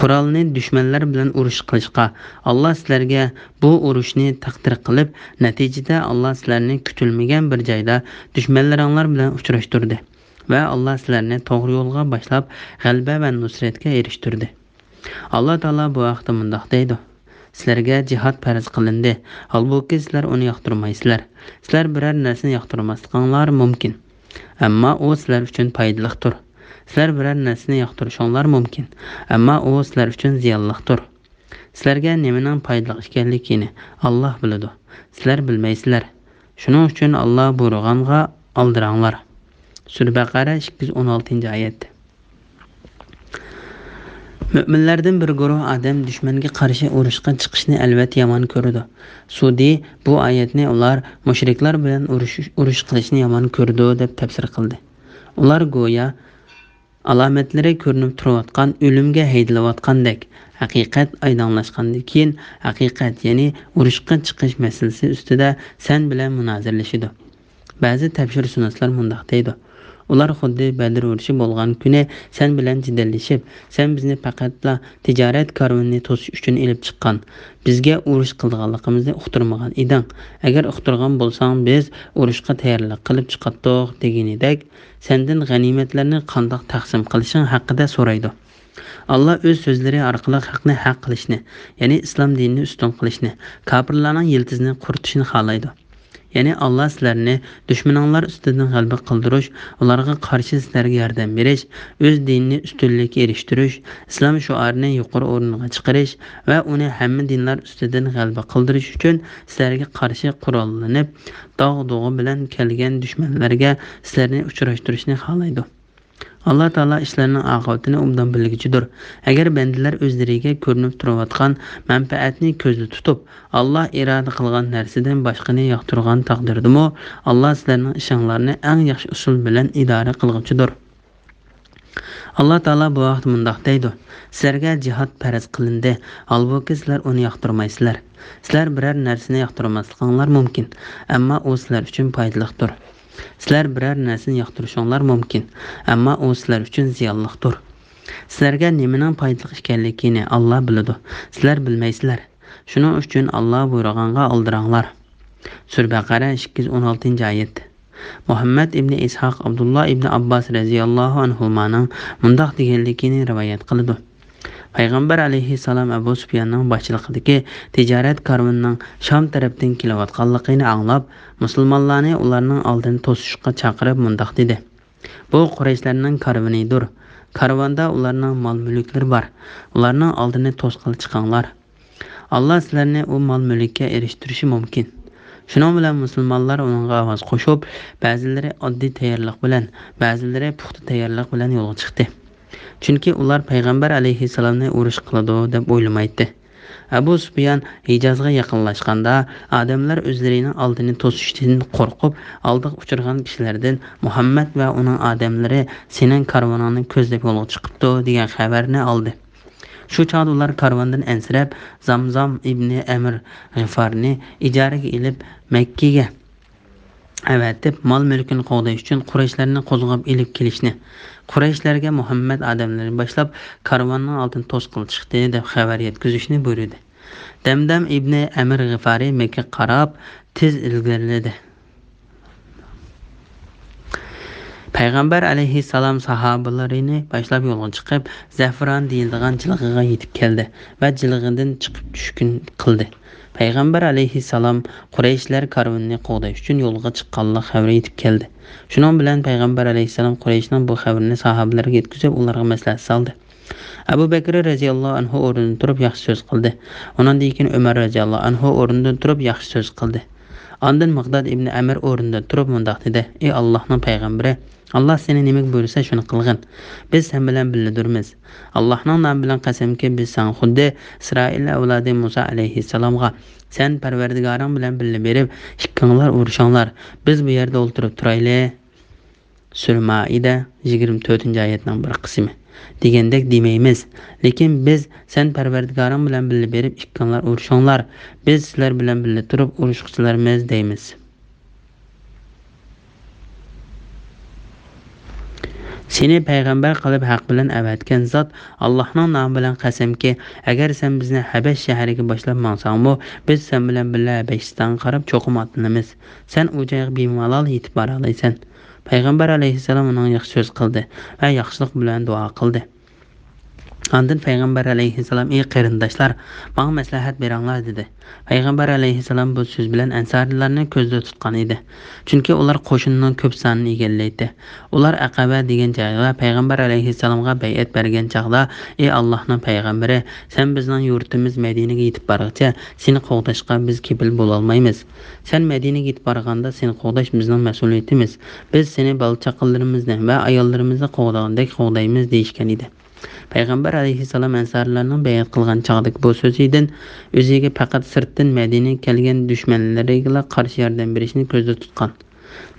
قورالنى دۈشمەنلەر بىلەن ئۇرۇش قىلىشقا، ئاللا سىلەرگە بۇ ئۇرۇشنى تەقدىر قىلىپ، نەتىجىدە ئاللا سىلەرنى كۈتۈلمىگەن بىر جايدا دۈشمەنلىرىڭلار بىلەن ئۇچراشتۇردى ۋە ئاللا سىلەرنى توغرا يولغا باشلاپ، غەلىبە ۋە نۇسرەتكە ئېرىشتۈردى. ئاللا تائالا بۇ ھەقتە مۇنداق دەيدۇ: سىلەرگە جىھاد پەرز قىلىندى، ھالبۇكى سىلەر ئۇنى ياقتۇرمايسىلەر. سىلەر بىرەر نەرسىنى ياقتۇرماسلىقىڭلار مۇمكىن، ئەمما ئۇ سىلەر ئۈچۈن پايدىلىقتۇر. سىلەر بىرەر نەرسىنى ياقتۇرۇشۇڭلار مۇمكىن، ئەمما ئۇ سىلەر ئۈچۈن زىيانلىقتۇر. سىلەرگە نېمىنىڭ پايدىلىق ئىكەنلىكىنى ئاللا بىلىدۇ، سىلەر بىلمەيسىلەر. شۇنىڭ ئۈچۈن ئاللا بۇيرۇغانغا ئالدىراڭلار. سۈرە بەقەرە، ئىككى يۈز ئون ئالتىنچى ئايەت. مۆمىنلەردىن بىر گۇرۇھ ئادەم دۈشمەنگە قارشى ئۇرۇشقا چىقىشنى ئەلۋەتتە يامان كۆرىدۇ. سۇدى بۇ ئايەتنى ئۇلار مۇشرىكلار بىلەن ئۇرۇش، ئۇرۇش قىلىشنى يامان كۆرىدۇ دەپ تەپسىر قىلدى. ئۇلار گويا ئالامەتلىرى كۆرۈنۈپ تۇرۇۋاتقان ئۆلۈمگە ھەيدىلىۋاتقاندەك، ھەقىقەت ئايدىڭلاشقاندىن كېيىن ھەقىقەت، يەنى ئۇرۇشقا چىقىش مەسىلىسى ئۈستىدە سەن بىلەن مۇنازىرىلىشىدۇ. بەزى تەپسىرشۇناسلار مۇنداق دەيدۇ: ئۇلار خۇددى بەدر ئۇرۇشى بولغان كۈنى سەن بىلەن جېدەللىشىپ، سەن بىزنى پەقەتلا تىجارەت كارۋىنىنى توسۇش ئۈچۈن ئېلىپ چىققان، بىزگە ئۇرۇش قىلىدىغانلىقىمىزنى ئۇقتۇرمىغان ئىدىڭ. ئەگەر ئۇقتۇرغان بولساڭ، بىز ئۇرۇشقا تەييارلىق قىلىپ چىقاتتۇق، دېگىنىدەك، سەندىن غەنىيمەتلەرنى قانداق تەقسىم قىلىشىڭ ھەققىدە سورايدۇ. ئاللا ئۆز سۆزلىرى ئارقىلىق ھەقنى ھەق قىلىشنى، يەنى ئىسلام دىنىنى ئۈستۈن قىلىشنى، كاپىرلارنىڭ يىلتىزىنى قۇرۇتۇشنى خالايدۇ. يەنى ئاللا سىلەرنى دۈشمىنىڭلار ئۈستىدىن غەلىبە قىلدۇرۇش، ئۇلارغا قارشى سىلەرگە ياردەم بېرىش، ئۆز دىنىنى ئۈستۈنلۈككە ئېرىشتۈرۈش، ئىسلام شوئارىنى يۇقىرى ئورۇنغا چىقىرىش ۋە ئۇنى ھەممە دىنلار ئۈستىدىن غەلىبە قىلدۇرۇش ئۈچۈن سىلەرگە قارشى قوراللىنىپ، داغ-دوغا بىلەن كەلگەن دۈشمەنلەرگە سىلەرنى ئۇچراشتۇرۇشنى خالايدۇ. ئاللا تائالا ئىشلارنىڭ ئاقىۋىتىنى ئوبدان بىلگۈچىدۇر. ئەگەر بەندىلەر ئۆزلىرىگە كۆرۈنۈپ تۇرۇۋاتقان مەنپەئەتنى كۆزدە تۇتۇپ، ئاللا ئىرادە قىلغان نەرسىدىن باشقىنى ياقتۇرغان تەقدىردىمۇ، ئاللا سىلەرنىڭ ئىشىڭلارنى ئەڭ ياخشى ئۇسۇل بىلەن ئىدارە قىلغۇچىدۇر. ئاللا تائالا بۇ ھەقتە مۇنداق دەيدۇ: سىلەرگە جىھاد پەرز قىلىندى، ھالبۇكى سىلەر ئۇنى ياقتۇرمايسىلەر. سىلەر بىرەر نەرسىنى ياقتۇرماسلىقىڭلار مۇمكىن، ئەمما ئۇ سىلەر ئۈچۈن پايدىلىقتۇر. سىلەر بىرەر نەرسىنى ياقتۇرۇشۇڭلار مۇمكىن، ئەمما ئۇ سىلەر ئۈچۈن زىيانلىقتۇر. سىلەرگە نېمىنىڭ پايدىلىق ئىكەنلىكىنى ئاللا بىلىدۇ، سىلەر بىلمەيسىلەر. شۇنىڭ ئۈچۈن ئاللا بۇيرۇغانغا ئالدىراڭلار. سۈرە بەقەرە، ئىككى يۈز ئون ئالتىنچى ئايەت. مۇھەممەد ئىبنى ئىسھاق ئابدۇللا ئىبنى ئابباس رەزىياللاھۇ ئەنھۇمانىڭ مۇنداق دېگەنلىكىنى رىۋايەت قىلىدۇ: پەيغەمبەر ئەلەيھىسسالام ئەبۇ سۇپياننىڭ باشچىلىقىدىكى تىجارەت كارۋىنىنىڭ شام تەرەپتىن كېلىۋاتقانلىقىنى ئاڭلاپ، مۇسۇلمانلارنى ئۇلارنىڭ ئالدىنى توسۇشقا چاقىرىپ مۇنداق دېدى: «بۇ قۇرەيشلەرنىڭ كارۋىنىدۇر. كارۋاندا ئۇلارنىڭ مال-مۈلۈكلىرى بار. ئۇلارنىڭ ئالدىنى توسقىلى چىقىڭلار. ئاللا سىلەرنى ئۇ مال-مۈلۈككە ئېرىشتۈرۈشى مۇمكىن.» شۇنىڭ بىلەن مۇسۇلمانلار ئۇنىڭغا ئاۋاز قوشۇپ، بەزىلىرى ئاددىي تەييارلىق بىلەن، بەزىلىرى پۇختا تەييارلىق بىلەن يولغا چىقتى. چۈنكى ئۇلار پەيغەمبەر ئەلەيھىسسالامنى ئۇرۇش قىلىدۇ دەپ ئويلىمايتتى. ئەبۇ سۇپيان ھىجازغا يېقىنلاشقاندا، ئادەملەر ئۆزلىرىنىڭ ئالدىنى توسۇشتىن قورقۇپ، ئالدىغا ئۇچرىغان كىشىلەردىن «مۇھەممەد ۋە ئۇنىڭ ئادەملىرى سېنىڭ كارۋىنىڭنى كۆزلەپ يولغا چىقىپتۇ» دېگەن خەۋەرنى ئالدى. شۇ چاغدا ئۇلار كارۋاندىن ئەنسىرەپ، زامزام ئىبنى ئەمر غىفارنى ئىجارىگە ئېلىپ، مەككىگە ئەۋەتىپ، مال-مۈلكىنى قوغداش ئۈچۈن قۇرەيشلەرنى قوزغاپ ئېلىپ كېلىشنى، قۇرەيشلەرگە مۇھەممەد ئادەملىرىنى باشلاپ، كارۋاننىڭ ئالدىنى توسقىلى چىقتى، دەپ خەۋەر يەتكۈزۈشنى بۇيرۇدى. دەمدەم ئىبنى ئەمىر غىفارى مەككىگە قاراپ تېز ئىلگىرىلىدى. پەيغەمبەر ئەلەيھىسسالام ساھابىلىرىنى باشلاپ يولغا چىقىپ، زەفران دېيىلىدىغان جىلغىغا يېتىپ كەلدى ۋە جىلغىدىن چىقىپ چۈشكۈن قىلدى. پەيغەمبەر ئەلەيھىسسالام قۇرەيشلەر كارۋىنىنى قوغداش ئۈچۈن يولغا چىققانلىق خەۋىرى يېتىپ كەلدى. شۇنىڭ بىلەن پەيغەمبەر ئەلەيھىسسالام قۇرەيشنىڭ بۇ خەۋىرىنى ساھابىلەرگە يەتكۈزۈپ، ئۇلارغا مەسلىھەت سالدى. ئەبۇ بەكرى رەزىياللاھۇ ئەنھۇ ئورنىدىن تۇرۇپ ياخشى سۆز قىلدى. ئۇنىڭدىن كېيىن ئۆمەر رەزىياللاھۇ ئەنھۇ ئورنىدىن تۇرۇپ ياخشى سۆز قىلدى. ئاندىن مىقداد ئىبنى ئەمىر ئورنىدىن تۇرۇپ مۇنداق دېدى: «ئى ئاللاھنىڭ پەيغەمبىرى، ئاللا سېنى نېمىگە بۇيرۇسا، شۇنى قىلغىن. بىز سەن بىلەن بىللە تۇرىمىز. ئاللاھنىڭ نامى بىلەن قەسەمكى، بىز ساڭا خۇددى ئىسرائىل ئەۋلادى مۇسا ئەلەيھىسسالامغا، سەن پەرۋەردىگارىڭ بىلەن بىللە بېرىپ، ئىككىڭلار ئۇرۇشۇڭلار، بىز بۇ يەردە ئولتۇرۇپ تۇرايلى.» سۈرە مائىدە، يىگىرمە تۆتىنچى ئايەتنىڭ بىر قىسمى. دېگەندەك دېمەيمىز، لېكىن بىز، سەن پەرۋەردىگارىڭ بىلەن بىللە بېرىپ، ئىككىڭلار ئۇرۇشۇڭلار، بىز سىلەر بىلەن بىللە تۇرۇپ ئۇرۇشقۇچىلارمىز، دەيمىز. سېنى پەيغەمبەر قىلىپ ھەق بىلەن ئەۋەتكەن زات، ئاللاھنىڭ نامى بىلەن قەسەمكى، ئەگەر سەن بىزنى ھەبەش شەھىرىگە باشلاپ ماڭساڭمۇ، بىز سەن بىلەن بىللە ھەبەشىستانغا قاراپ چوقۇم ئاتلىنىمىز. سەن ئۇ جايغا بىمالال يېتىپ بارالايسەن. پەيغەمبەر ئەلەيھىسسالام ئۇنىڭغا ياخشى سۆز قىلدى ۋە ياخشىلىق بىلەن دۇئا قىلدى. ئاندىن پەيغەمبەر ئەلەيھىسسالام: «ئى قېرىنداشلار، ماڭا مەسلىھەت بېرىڭلار» دېدى. پەيغەمبەر ئەلەيھىسسالام بۇ سۆز بىلەن ئەنسارىيلارنى كۆزدە تۇتقان ئىدى. چۈنكى ئۇلار قوشۇننىڭ كۆپ سانىنى ئىگىلەيتتى. ئۇلار ئەقەبە دېگەن جايغا پەيغەمبەر ئەلەيھىسسالامغا بەيئەت بەرگەن چاغدا: «ئى ئاللاھنىڭ پەيغەمبىرى، سەن بىزنىڭ يۇرتىمىز مەدىنىگە يېتىپ بارغىچە سېنى قوغداشقا بىز كېپىل بولالمايمىز. سەن مەدىنىگە يېتىپ بارغاندا سېنى قوغداش بىزنىڭ مەسئۇلىيىتىمىز. بىز سېنى بالا-چاقىلىرىمىزنى ۋە ئاياللىرىمىزنى قوغدىغاندەك قوغدايمىز» دېيىشكەن ئىدى. پەيغەمبەر ئەلەيھىسسالام ئەنسارىيلارنىڭ بەيئەت قىلغان چاغدىكى بۇ سۆزىدىن ئۆزىگە پەقەت سىرتتىن مەدىنىگە كەلگەن دۈشمەنلىرىگىلا قارشى ياردەم بېرىشنى كۆزدە تۇتقان.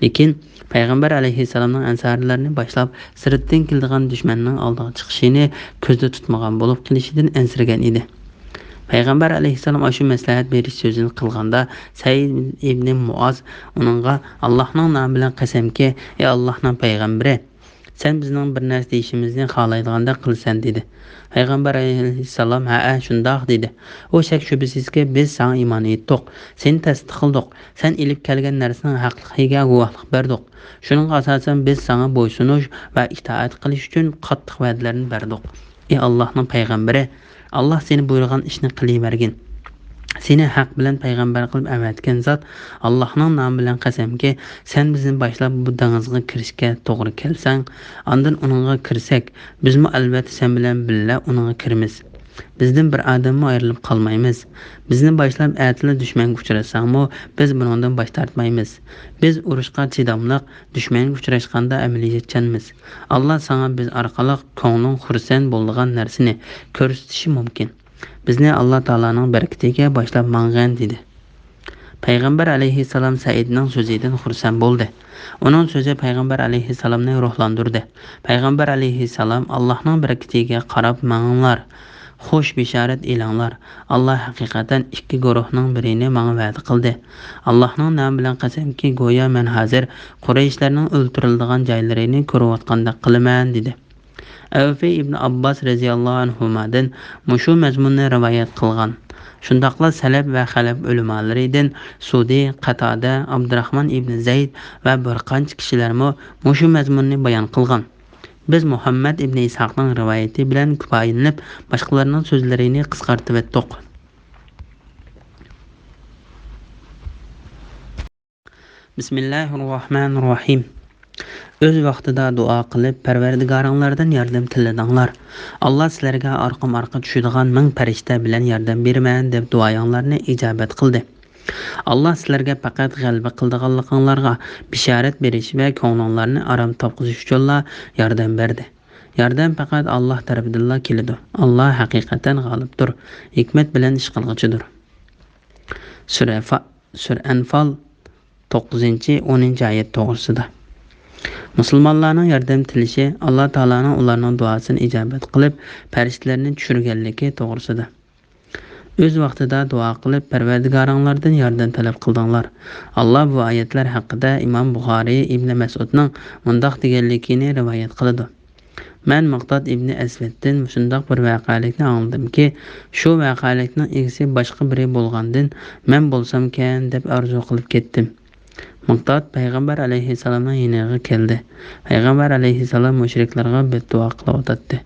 لېكىن پەيغەمبەر ئەلەيھىسسالامنىڭ ئەنسارىيلارنى باشلاپ سىرتتىن كېلىدىغان دۈشمەننىڭ ئالدىغا چىقىشىنى كۆزدە تۇتمىغان بولۇپ قېلىشىدىن ئەنسىرىگەن ئىدى. پەيغەمبەر ئەلەيھىسسالام ئاشۇ مەسلىھەت بېرىش سۆزىنى قىلغاندا، سەئىد ئىبنى مۇئاز ئۇنىڭغا: «ئاللاھنىڭ نامى بىلەن قەسەمكى، ئى ئاللاھنىڭ پەيغەمبىرى، سەن بىزنىڭ بىر نەرسە دېيىشىمىزنى خالايدىغاندەك قىلىسەن» دېدى. پەيغەمبەر ئەلەيھىسسالام: «ھەئە، شۇنداق» دېدى. ئۇ: «شەك-شۈبھىسىزكى، بىز ساڭا ئىمان ئېيتتۇق، سېنى تەستىق قىلدۇق، سەن ئېلىپ كەلگەن نەرسىنىڭ ھەقلىقىگە گۇۋاھلىق بەردۇق. شۇنىڭغا ئاساسەن بىز ساڭا بويسۇنۇش ۋە ئىتائەت قىلىش ئۈچۈن قاتتىق ۋەدىلەرنى بەردۇق. ئى ئاللاھنىڭ پەيغەمبىرى، ئاللاھ سېنى بۇيرۇغان ئىشنى قىلىۋەرگىن. سېنى ھەق بىلەن پەيغەمبەر قىلىپ ئەۋەتكەن زات، ئاللاھنىڭ نامى بىلەن قەسەمكى، سەن بىزنى باشلاپ بۇ دېڭىزغا كىرىشكە توغرا كەلسەڭ، ئاندىن ئۇنىڭغا كىرسەك، بىزمۇ ئەلۋەتتە سەن بىلەن بىللە ئۇنىڭغا كىرىمىز. بىزدىن بىر ئادەممۇ ئايرىلىپ قالمايمىز. بىزنى باشلاپ ئەتىلا دۈشمەنگە ئۇچراتساڭمۇ، بىز بۇنىڭدىن باش تارتمايمىز. بىز ئۇرۇشقا چىداملىق، دۈشمەنگە ئۇچراشقاندا ئەمەلىيەتچانمىز. ئاللا ساڭا بىز ئارقىلىق كۆڭلۈڭ خۇرسەن بولىدىغان نەرسىنى كۆرسىتىشى مۇمكىن. بىزنى ئاللا تائالانىڭ بەرىكىتىگە باشلاپ ماڭغىن» دېدى. پەيغەمبەر ئەلەيھىسسالام سەئىدنىڭ سۆزىدىن خۇرسەن بولدى. ئۇنىڭ سۆزى پەيغەمبەر ئەلەيھىسسالامنى روھلاندۇردى. پەيغەمبەر ئەلەيھىسسالام: «ئاللاھنىڭ بەرىكىتىگە قاراپ مېڭىڭلار، خۇش بېشارەت ئېلىڭلار. ئاللا ھەقىقەتەن ئىككى گۇرۇھنىڭ بىرىنى ماڭا ۋەدە قىلدى. ئاللاھنىڭ نامى بىلەن قەسەمكى، گويا مەن ھازىر قۇرەيشلەرنىڭ ئۆلتۈرۈلىدىغان جايلىرىنى كۆرۈۋاتقاندەك قىلىمەن» دېدى. ئەۋفى ئىبن ئابباس رەزىياللاھۇ ئەنھۇمادىن مۇشۇ مەزمۇننى رىۋايەت قىلغان. شۇنداقلا سەلەپ ۋە خەلەپ ئۆلىمالىرىدىن سۇدى، قاتادە، ئابدۇراخمان ئىبن زەيد ۋە بىر قانچە كىشىلەرمۇ مۇشۇ مەزمۇننى بايان قىلغان. بىز مۇھەممەد ئىبنى ئىسھاقنىڭ رىۋايىتى بىلەن كۇپايىلىنىپ، باشقىلارنىڭ سۆزلىرىنى قىسقارتىۋەتتۇق. بىسمىللاھىررەھمانىررەھىم. ئۆز ۋاقتىدا دۇئا قىلىپ، پەرۋەردىگارىڭلاردىن ياردەم تىلىدىڭلار. ئاللا سىلەرگە ئارقىمۇ ئارقا چۈشىدىغان مىڭ پەرىشتە بىلەن ياردەم بېرىمەن دەپ دۇئايىڭلارنى ئىجابەت قىلدى. ئاللا سىلەرگە پەقەت غەلىبە قىلىدىغانلىقىڭلارغا بىشارەت بېرىش ۋە كۆڭلۈڭلارنى ئارام تاپقۇزۇش ئۈچۈنلا ياردەم بەردى. ياردەم پەقەت ئاللا تەرىپىدىنلا كېلىدۇ. ئاللا ھەقىقەتەن غالىبتۇر، ھېكمەت بىلەن ئىش قىلغۇچىدۇر. سۈرە فا-، سۈرە ئەنفال، توققۇزىنچى، ئونىنچى ئايەت توغرىسىدا. مۇسۇلمانلارنىڭ ياردەم تىلىشى ئاللا تائالانىڭ ئۇلارنىڭ دۇئاسىنى ئىجابەت قىلىپ، پەرىشتىلەرنى چۈشۈرگەنلىكى توغرىسىدا. ئۆز ۋاقتىدا دۇئا قىلىپ، پەرۋەردىگارىڭلاردىن ياردەم تەلەپ قىلدىڭلار. ئاللا بۇ ئايەتلەر ھەققىدە ئىمام بۇخارىي ئىبنى مەسئۇدنىڭ مۇنداق دېگەنلىكىنى رىۋايەت قىلىدۇ. مەن مىقداد ئىبنى ئەسۋەدتىن مۇشۇنداق بىر ۋەقەلىكنى ئاڭلىدىمكى، شۇ ۋەقەلىكنىڭ ئىگىسى باشقا بىرى بولغاندىن مەن بولسامكەن دەپ ئارزۇ قىلىپ كەتتىم. مىقداد پەيغەمبەر ئەلەيھىسسالامنىڭ يېنىغا كەلدى. پەيغەمبەر ئەلەيھىسسالام مۇشرىكلارغا بەددۇئا قىلىۋاتاتتى.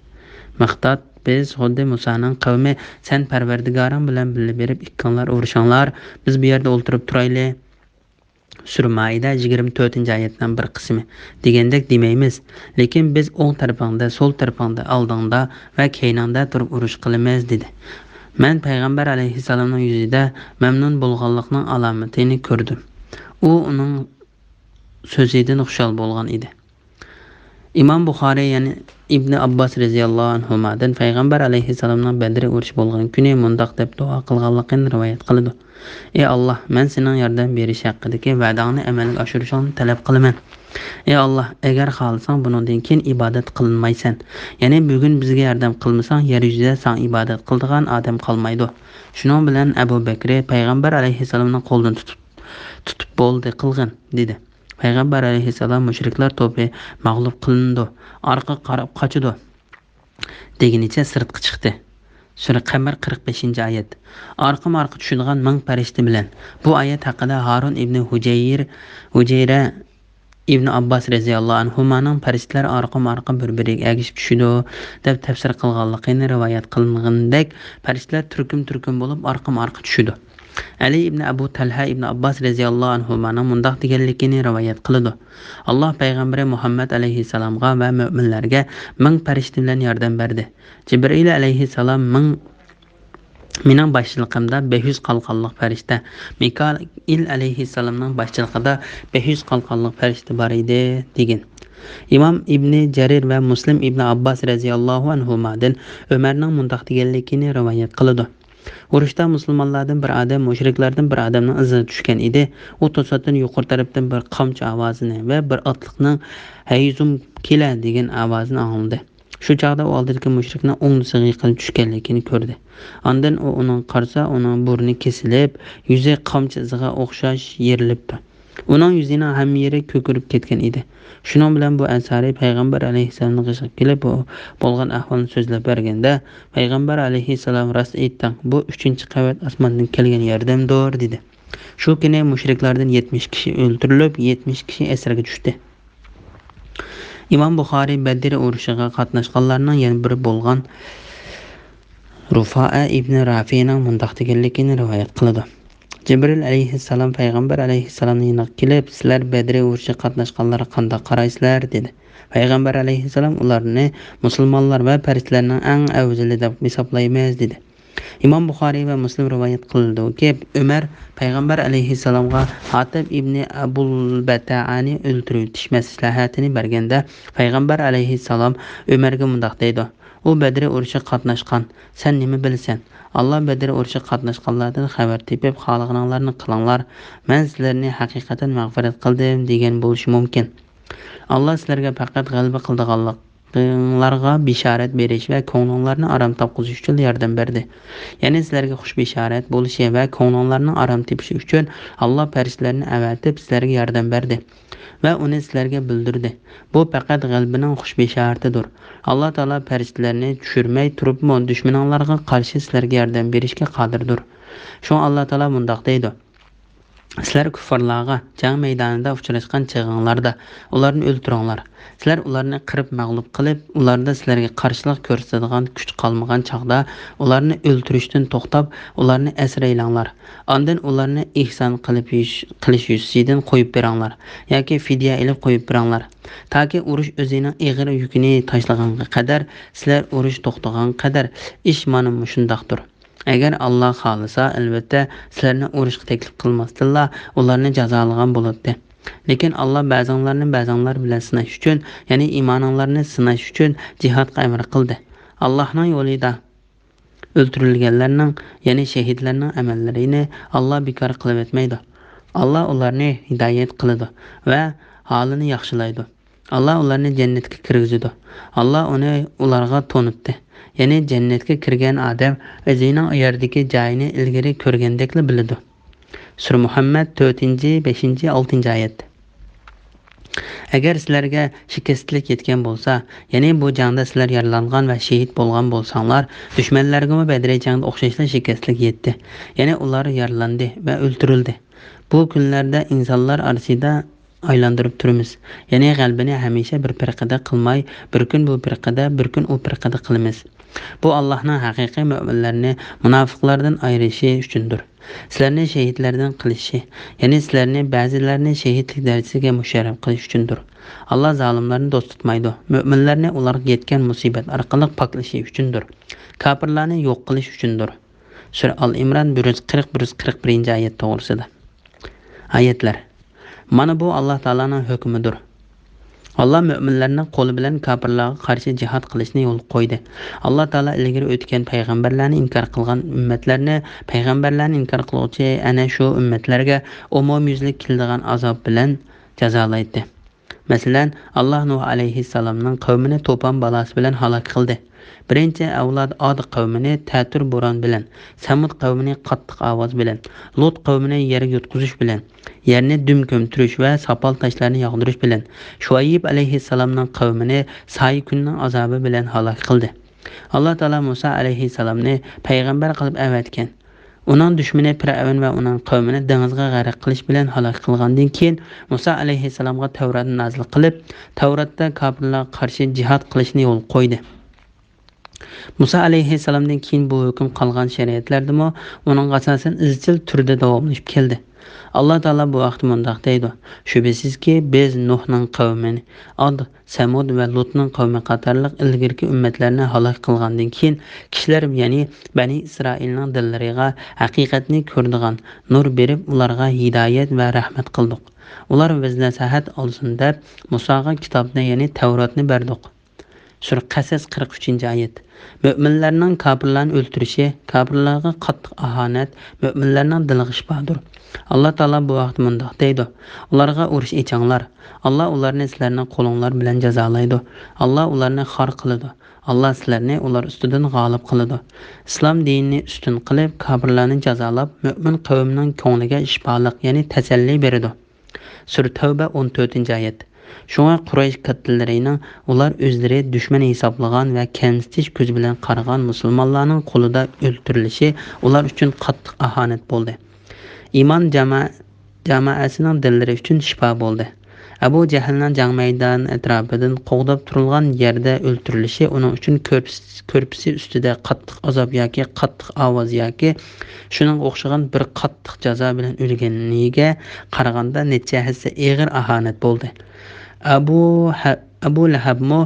مىقداد، بىز خۇددى مۇسانىڭ قەۋمى، سەن پەرۋەردىگارىڭ بىلەن بىللە بېرىپ ئىككىڭلار ئۇرۇشۇڭلار، بىز بۇ يەردە ئولتۇرۇپ تۇرايلى. سۈرە مائىدە، يىگىرمە تۆتىنچى ئايەتنىڭ بىر قىسمى، دېگەندەك دېمەيمىز. لېكىن بىز ئوڭ تەرىپىڭدە، سول تەرىپىڭدە، ئالدىڭدا ۋە كەينىڭدە تۇرۇپ ئۇرۇش قىلىمىز، دېدى. مەن پەيغەمبەر ئەلەيھىسسالامنىڭ يۈزىدە مەمنۇن بولغانلىقنىڭ ئالامىتىنى كۆردۈم. ئۇ ئۇنىڭ سۆزىدىن خۇشال بولغان ئىدى. ئىمام بۇخارىي يەنە ئىبنى ئابباس رەزىياللاھۇ ئەنھۇمادىن پەيغەمبەر ئەلەيھىسسالامنىڭ بەدرى ئۇرۇشى بولغان كۈنى مۇنداق دەپ دۇئا قىلغانلىقىنى رىۋايەت قىلىدۇ: «ئى ئاللا، مەن سېنىڭ ياردەم بېرىش ھەققىدىكى ۋەدەڭنى ئەمەلگە ئاشۇرۇشۇڭنى تەلەپ قىلىمەن. ئى ئاللا، ئەگەر خالىساڭ، بۇنىڭدىن كېيىن ئىبادەت قىلىنمايسەن. يەنى بۈگۈن بىزگە ياردەم قىلمىساڭ، يەر يۈزىدە ساڭا ئىبادەت قىلىدىغان ئادەم قالمايدۇ.» شۇنىڭ بىلەن ئەبۇ بەكرى پەيغەمبەر ئەلەيھىسسالامنىڭ قولىدىن تۇتۇپ، تۇتۇپ، «بولدى، قىلغىن» دېدى. پەيغەمبەر ئەلەيھىسسالام مۇشرىكلار توپى مەغلۇپ قىلىنىدۇ، ئارقىغا قاراپ قاچىدۇ دېگىنىچە سىرتقا چىقتى. سۈرە قەمەر، قىرىق بەشىنچى ئايەت. ئارقىمۇ ئارقا چۈشىدىغان مىڭ پەرىشتە بىلەن. بۇ ئايەت ھەققىدە ھارۇن ئىبنى ھۇجەير، ھۇجەيرە ئىبنى ئابباس رەزىياللاھۇ ئەنھۇمانىڭ پەرىشتىلەر ئارقىمۇ ئارقا بىر-بىرىگە ئەگىشىپ چۈشىدۇ دەپ تەپسىر قىلغانلىقىنى رىۋايەت قىلىنغىنىدەك، پەرىشتىلەر تۈركۈم-تۈركۈم بولۇپ ئارقىمۇ ئارقا چۈشىدۇ. ئەلى ئىبنى ئەبۇ تەلھە ئىبنى ئابباس رەزىياللاھۇ ئەنھۇمانىڭ مۇنداق دېگەنلىكىنى رىۋايەت قىلىدۇ: «ئاللا پەيغەمبىرى مۇھەممەد ئەلەيھىسسالامغا ۋە مۆمىنلەرگە مىڭ پەرىشتە بىلەن ياردەم بەردى. جىبرىئىل ئەلەيھىسسالام مىڭ، مېنىڭ باشچىلىقىمدا بەش يۈز قالقانلىق پەرىشتە، مىكائىل ئەلەيھىسسالامنىڭ باشچىلىقىدا بەش يۈز قالقانلىق پەرىشتە بار ئىدى» دېگەن. ئىمام ئىبنى جەرىر ۋە مۇسلىم ئىبنى ئابباس رەزىياللاھۇ ئەنھۇمادىن ئۆمەرنىڭ مۇنداق دېگەنلىكىنى رىۋايەت قىلىدۇ: «ئۇرۇشتا مۇسۇلمانلاردىن بىر ئادەم مۇشرىكلاردىن بىر ئادەمنىڭ ئىزىغا چۈشكەن ئىدى. ئۇ توساتتىن يۇقىرى تەرەپتىن بىر قامچا ئاۋازىنى ۋە بىر ئاتلىقنىڭ ھەيزۇم كېلە دېگەن ئاۋازىنى ئاڭلىدى. شۇ چاغدا ئۇ ئالدىدىكى مۇشرىكنىڭ ئوڭدىسىغا يىقىلىپ چۈشكەنلىكىنى كۆردى. ئاندىن ئۇ ئۇنىڭغا قارىسا، ئۇنىڭ بۇرنى كېسىلىپ، يۈزى قامچا ئىزىغا ئوخشاش يېرىلىپتۇ. ئۇنىڭ يۈزىنىڭ ھەممە يېرى كۆكىرىپ كەتكەن ئىدى.» شۇنىڭ بىلەن بۇ ئەنسارىي پەيغەمبەر ئەلەيھىسسالامنىڭ قېشىغا كېلىپ، بۇ بولغان ئەھۋالنى سۆزلەپ بەرگەندە، پەيغەمبەر ئەلەيھىسسالام: «راست ئېيتتىڭ، بۇ ئۈچىنچى قەۋەت ئاسماندىن كەلگەن ياردەمدۇر» دېدى. شۇ كۈنى مۇشرىكلاردىن يەتمىش كىشى ئۆلتۈرۈلۈپ، يەتمىش كىشى ئەسىرگە چۈشتى. ئىمام بۇخارىي بەدر ئۇرۇشىغا قاتناشقانلارنىڭ يەنە بىرى بولغان رۇفائە ئىبنى رافىنىڭ مۇنداق دېگەنلىكىنى رىۋايەت قىلىدۇ: «جىبرىل ئەلەيھىسسالام پەيغەمبەر ئەلەيھىسسالامنىڭ يېنىغا كېلىپ، سىلەر بەدر ئۇرۇشىغا قاتناشقانلارغا قانداق قارايسىلەر؟» دېدى. پەيغەمبەر ئەلەيھىسسالام ئۇلارنى مۇسۇلمانلار ۋە پەرىشتىلەرنىڭ ئەڭ ئەۋزىلى دەپ ھېسابلايمىز، دېدى. ئىمام بۇخارىي ۋە مۇسلىم رىۋايەت قىلىدۇكى، ئۆمەر پەيغەمبەر ئەلەيھىسسالامغا ھاتىب ئىبنى ئەبۇل بەتەئەنى ئۆلتۈرۈۋېتىش مەسلىھەتىنى بەرگەندە، پەيغەمبەر ئەلەيھىسسالام ئۆمەرگە مۇنداق دەيدۇ: «ئۇ بەدرى ئۇرۇشىغا قاتناشقان، سەن نېمە بىلىسەن؟ ئاللا بەدرى ئۇرۇشىغا قاتناشقانلاردىن خەۋەر تېپىپ، خالىغىنىڭلارنى قىلىڭلار، مەن سىلەرنى ھەقىقەتەن مەغپىرەت قىلدىم» دېگەن بولۇشى مۇمكىن. ئاللا سىلەرگە پەقەت غەلىبە قىلىدىغانلىقىڭلارغا بېشارەت بېرىش ۋە كۆڭلۈڭلارنى ئارام تاپقۇزۇش ئۈچۈن ياردەم بەردى. يەنى سىلەرگە خۇش بېشارەت بولۇشى ۋە كۆڭلۈڭلارنىڭ ئارام تېپىشى ئۈچۈن ئاللا پەرىشتىلەرنى ئەۋەتىپ سىلەرگە ياردەم بەردى ۋە ئۇنى سىلەرگە بىلدۈردى. بۇ پەقەت غەلىبىنىڭ خۇش بېشارىتىدۇر. ئاللا تائالا پەرىشتىلەرنى چۈشۈرمەي تۇرۇپمۇ دۈشمىنىڭلارغا قارشى سىلەرگە ياردەم بېرىشكە قادىردۇر. شۇڭا ئاللا تائالا مۇنداق دەيدۇ: سىلەر كۇففارلارغا جەڭ مەيدانىدا ئۇچراشقان چېغىڭلاردا ئۇلارنى ئۆلتۈرۈڭلار. سىلەر ئۇلارنى قىرىپ مەغلۇپ قىلىپ، ئۇلاردا سىلەرگە قارشىلىق كۆرسىتىدىغان كۈچ قالمىغان چاغدا ئۇلارنى ئۆلتۈرۈشتىن توختاپ، ئۇلارنى ئەسىرەيلەڭلار. ئاندىن ئۇلارنى ئېھسان قىلىپ يۈش-، قىلىش يۈزىسىدىن قويۇپ بېرىڭلار ياكى فىدىيە ئېلىپ قويۇپ بېرىڭلار. تاكى ئۇرۇش ئۆزىنىڭ ئېغىر يۈكىنى تاشلىغانغا قەدەر، سىلەر ئۇرۇش توختىغانغا قەدەر. ئىش مانا مۇشۇنداقتۇر. ئەگەر ئاللا خالىسا، ئەلۋەتتە، سىلەرنى ئۇرۇشقا تەكلىپ قىلماستىنلا، ئۇلارنى جازالىغان بولاتتى. لېكىن ئاللا بەزىڭلارنى بەزىڭلار بىلەن سىناش ئۈچۈن، يەنى ئىمانىڭلارنى سىناش ئۈچۈن جىھادقا ئەمر قىلدى. ئاللانىڭ يولىدا ئۆلتۈرۈلگەنلەرنىڭ، يەنى شېھىتلەرنىڭ ئەمەللىرىنى ئاللا بىكار قىلىۋەتمەيدۇ. ئاللا ئۇلارنى ھىدايەت قىلىدۇ ۋە ھالىنى ياخشىلايدۇ. ئاللا ئۇلارنى جەننەتكە كىرگۈزىدۇ. ئاللا ئۇنى ئۇلارغا تونۇتتى. يەنى جەننەتكە كىرگەن ئادەم ئۆزىنىڭ ئۇ يەردىكى جايىنى ئىلگىرى كۆرگەندەكلا بىلىدۇ. سۈرە مۇھەممەد، تۆتىنچى، بەشىنچى، ئالتىنچى ئايەت. ئەگەر سىلەرگە شىكەستلىك يەتكەن بولسا، يەنى بۇ جەڭدە سىلەر يارىلانغان ۋە شېھىت بولغان بولساڭلار، دۈشمەنلەرگىمۇ بەدرىي جەڭدە ئوخشاشلا شىكەستلىك يەتتى. يەنى ئۇلار يارىلاندى ۋە ئۆلتۈرۈلدى. بۇ كۈنلەردە ئىنسانلار ئارىسىدا ئايلاندۇرۇپ تۇرىمىز. يەنى غەلىبىنى ھەمىشە بىر پىرقىدە قىلماي، بىر كۈن بۇ پىرقىدە، بىر كۈن ئۇ پىرقىدە قىلىمىز. بۇ ئاللاھنىڭ ھەقىقىي مۆمىنلەرنى مۇناپىقلاردىن ئايرىشى ئۈچۈندۇر. سىلەرنى شېھىتلەردىن قىلىشى، يەنى سىلەرنى بەزىلەرنى شېھىتلىك دەرىجىسىگە مۇشەررەپ قىلىش ئۈچۈندۇر. ئاللا زالىملارنى دوست تۇتمايدۇ. مۆمىنلەرنى ئۇلارغا يەتكەن مۇسىبەت ئارقىلىق پاكلىشى ئۈچۈندۇر. كاپىرلارنى يوق قىلىش ئۈچۈندۇر. سۈرە ئال ئىمران، بىر يۈز قىرىق، بىر يۈز قىرىق بىرىنچى ئايەت توغرىسىدا. ئايەتلەر. مانا بۇ ئاللا تائالانىڭ ھۆكمىدۇر. ئاللا مۆمىنلەرنىڭ قولى بىلەن كاپىرلارغا قارشى جىھاد قىلىشنى يولغا قويدى. ئاللا تائالا ئىلگىرى ئۆتكەن پەيغەمبەرلەرنى ئىنكار قىلغان ئۈممەتلەرنى، پەيغەمبەرلەرنى ئىنكار قىلغۇچى ئەنە شۇ ئۈممەتلەرگە ئومۇميۈزلۈك كېلىدىغان ئازاب بىلەن جازالايتتى. مەسىلەن، ئاللا نۇھ ئەلەيھىسسالامنىڭ قەۋمىنى توپان بالاسى بىلەن ھالاك قىلدى. بىرىنچى ئەۋلاد ئاد قەۋمىنى تەتۈر بوران بىلەن، سەمۇد قەۋمىنى قاتتىق ئاۋاز بىلەن، لۇت قەۋمىنى يەرگە يۇتقۇزۇش بىلەن، يەرنى دۈم كۆمتۈرۈش ۋە ساپال تاشلارنى ياغدۇرۇش بىلەن، شۇئەيب ئەلەيھىسسالامنىڭ قەۋمىنى سايە كۈننىڭ ئازابى بىلەن ھالاك قىلدى. ئاللا تائالا مۇسا ئەلەيھىسسالامنى پەيغەمبەر قىلىپ ئەۋەتكەن. ئۇنىڭ دۈشمىنى پىرئەۋن ۋە ئۇنىڭ قەۋمىنى دېڭىزغا غەرق قىلىش بىلەن ھالاك قىلغاندىن كېيىن، مۇسا ئەلەيھىسسالامغا تەۋراتنى نازىل قىلىپ، تەۋراتتا كاپىرلارغا قارشى جىھاد قىلىشنى يولغا قويدى. مۇسا ئەلەيھىسسالامدىن كېيىن بۇ ھۆكۈم قالغان شەرىئەتلەردىمۇ ئۇنىڭغا ئاساسەن ئىزچىل تۈردە داۋاملىشىپ كەلدى. ئاللا تائالا بۇ ھەقتە مۇنداق دەيدۇ: شۈبھىسىزكى، بىز نۇھنىڭ قەۋمىنى، ئاد، سەمۇد ۋە لۇتنىڭ قەۋمى قاتارلىق ئىلگىرىكى ئۈممەتلەرنى ھالاك قىلغاندىن كېيىن، كىشىلەر، يەنى بەنى ئىسرائىلنىڭ دىللىرىغا ھەقىقەتنى كۆرىدىغان نۇر بېرىپ، ئۇلارغا ھىدايەت ۋە رەھمەت قىلدۇق. ئۇلار ۋەز-نەسىھەت ئالسۇن دەپ، مۇساغا كىتابنى، يەنى تەۋراتنى بەردۇق. سۈرە قەسەس، قىرىق ئۈچىنچى ئايەت. مۆمىنلەرنىڭ كاپىرلارنى ئۆلتۈرۈشى، كاپىرلارغا قاتتىق ئاھانەت، مۆمىنلەرنىڭ دىلىغا شىپادۇر. ئاللا تائالا بۇ ھەقتە مۇنداق دەيدۇ: ئۇلارغا ئۇرۇش ئېچىڭلار. ئاللا ئۇلارنى سىلەرنىڭ قولۇڭلار بىلەن جازالايدۇ. ئاللا ئۇلارنى خار قىلىدۇ. ئاللا سىلەرنى ئۇلار ئۈستىدىن غالىب قىلىدۇ. ئىسلام دىنىنى ئۈستۈن قىلىپ، كاپىرلارنى جازالاپ، مۆمىن قەۋمنىڭ كۆڭلىگە شىپالىق، يەنى تەسەللى بېرىدۇ. سۈرە تەۋبە، ئون تۆتىنچى ئايەت. شۇڭا قۇرەيش كاتتىلىرىنىڭ ئۇلار ئۆزلىرى دۈشمەن ھېسابلىغان ۋە كەمسىتىش كۆزى بىلەن قارىغان مۇسۇلمانلارنىڭ قولىدا ئۆلتۈرۈلۈشى ئۇلار ئۈچۈن قاتتىق ئاھانەت بولدى. ئىمان جاما-، جامائەسىنىڭ دىللىرى ئۈچۈن شىپا بولدى. ئەبۇ جەھىلنىڭ جەڭ مەيدانى ئەتراپىدىن قوغداپ تۇرۇلغان يەردە ئۆلتۈرۈلۈشى ئۇنىڭ ئۈچۈن كۆرپىسى، كۆرپىسى ئۈستىدە قاتتىق ئازاب ياكى قاتتىق ئاۋاز ياكى شۇنىڭغا ئوخشىغان بىر قاتتىق جازا بىلەن ئۆلگىنىگە قارىغاندا نەچچە ھەسسە ئېغىر ئاھانەت بولدى. ئەبۇ ھە-، ئەبۇ لەھەبمۇ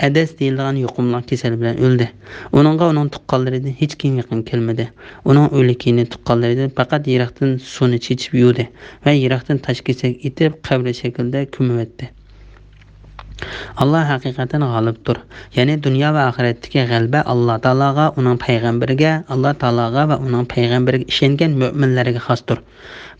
ئەدەس دېيىلىدىغان يۇقۇملۇق كېسەل بىلەن ئۆلدى. ئۇنىڭغا ئۇنىڭ تۇغقانلىرىدىن ھېچكىم يېقىن كەلمىدى. ئۇنىڭ ئۆلۈكىنى تۇغقانلىرىدىن پەقەت يىراقتىن سۇنى چېچىپ يۇدى ۋە يىراقتىن تاش كېسەك ئېتىپ، قەبرە شەكلىدە كۆمۈۋەتتى. ئاللا ھەقىقەتەن غالىبتۇر. يەنى دۇنيا ۋە ئاخىرەتتىكى غەلىبە ئاللا تائالاغا، ئۇنىڭ پەيغەمبىرىگە، ئاللا تائالاغا ۋە ئۇنىڭ پەيغەمبىرىگە ئىشەنگەن مۆمىنلەرگە خاستۇر.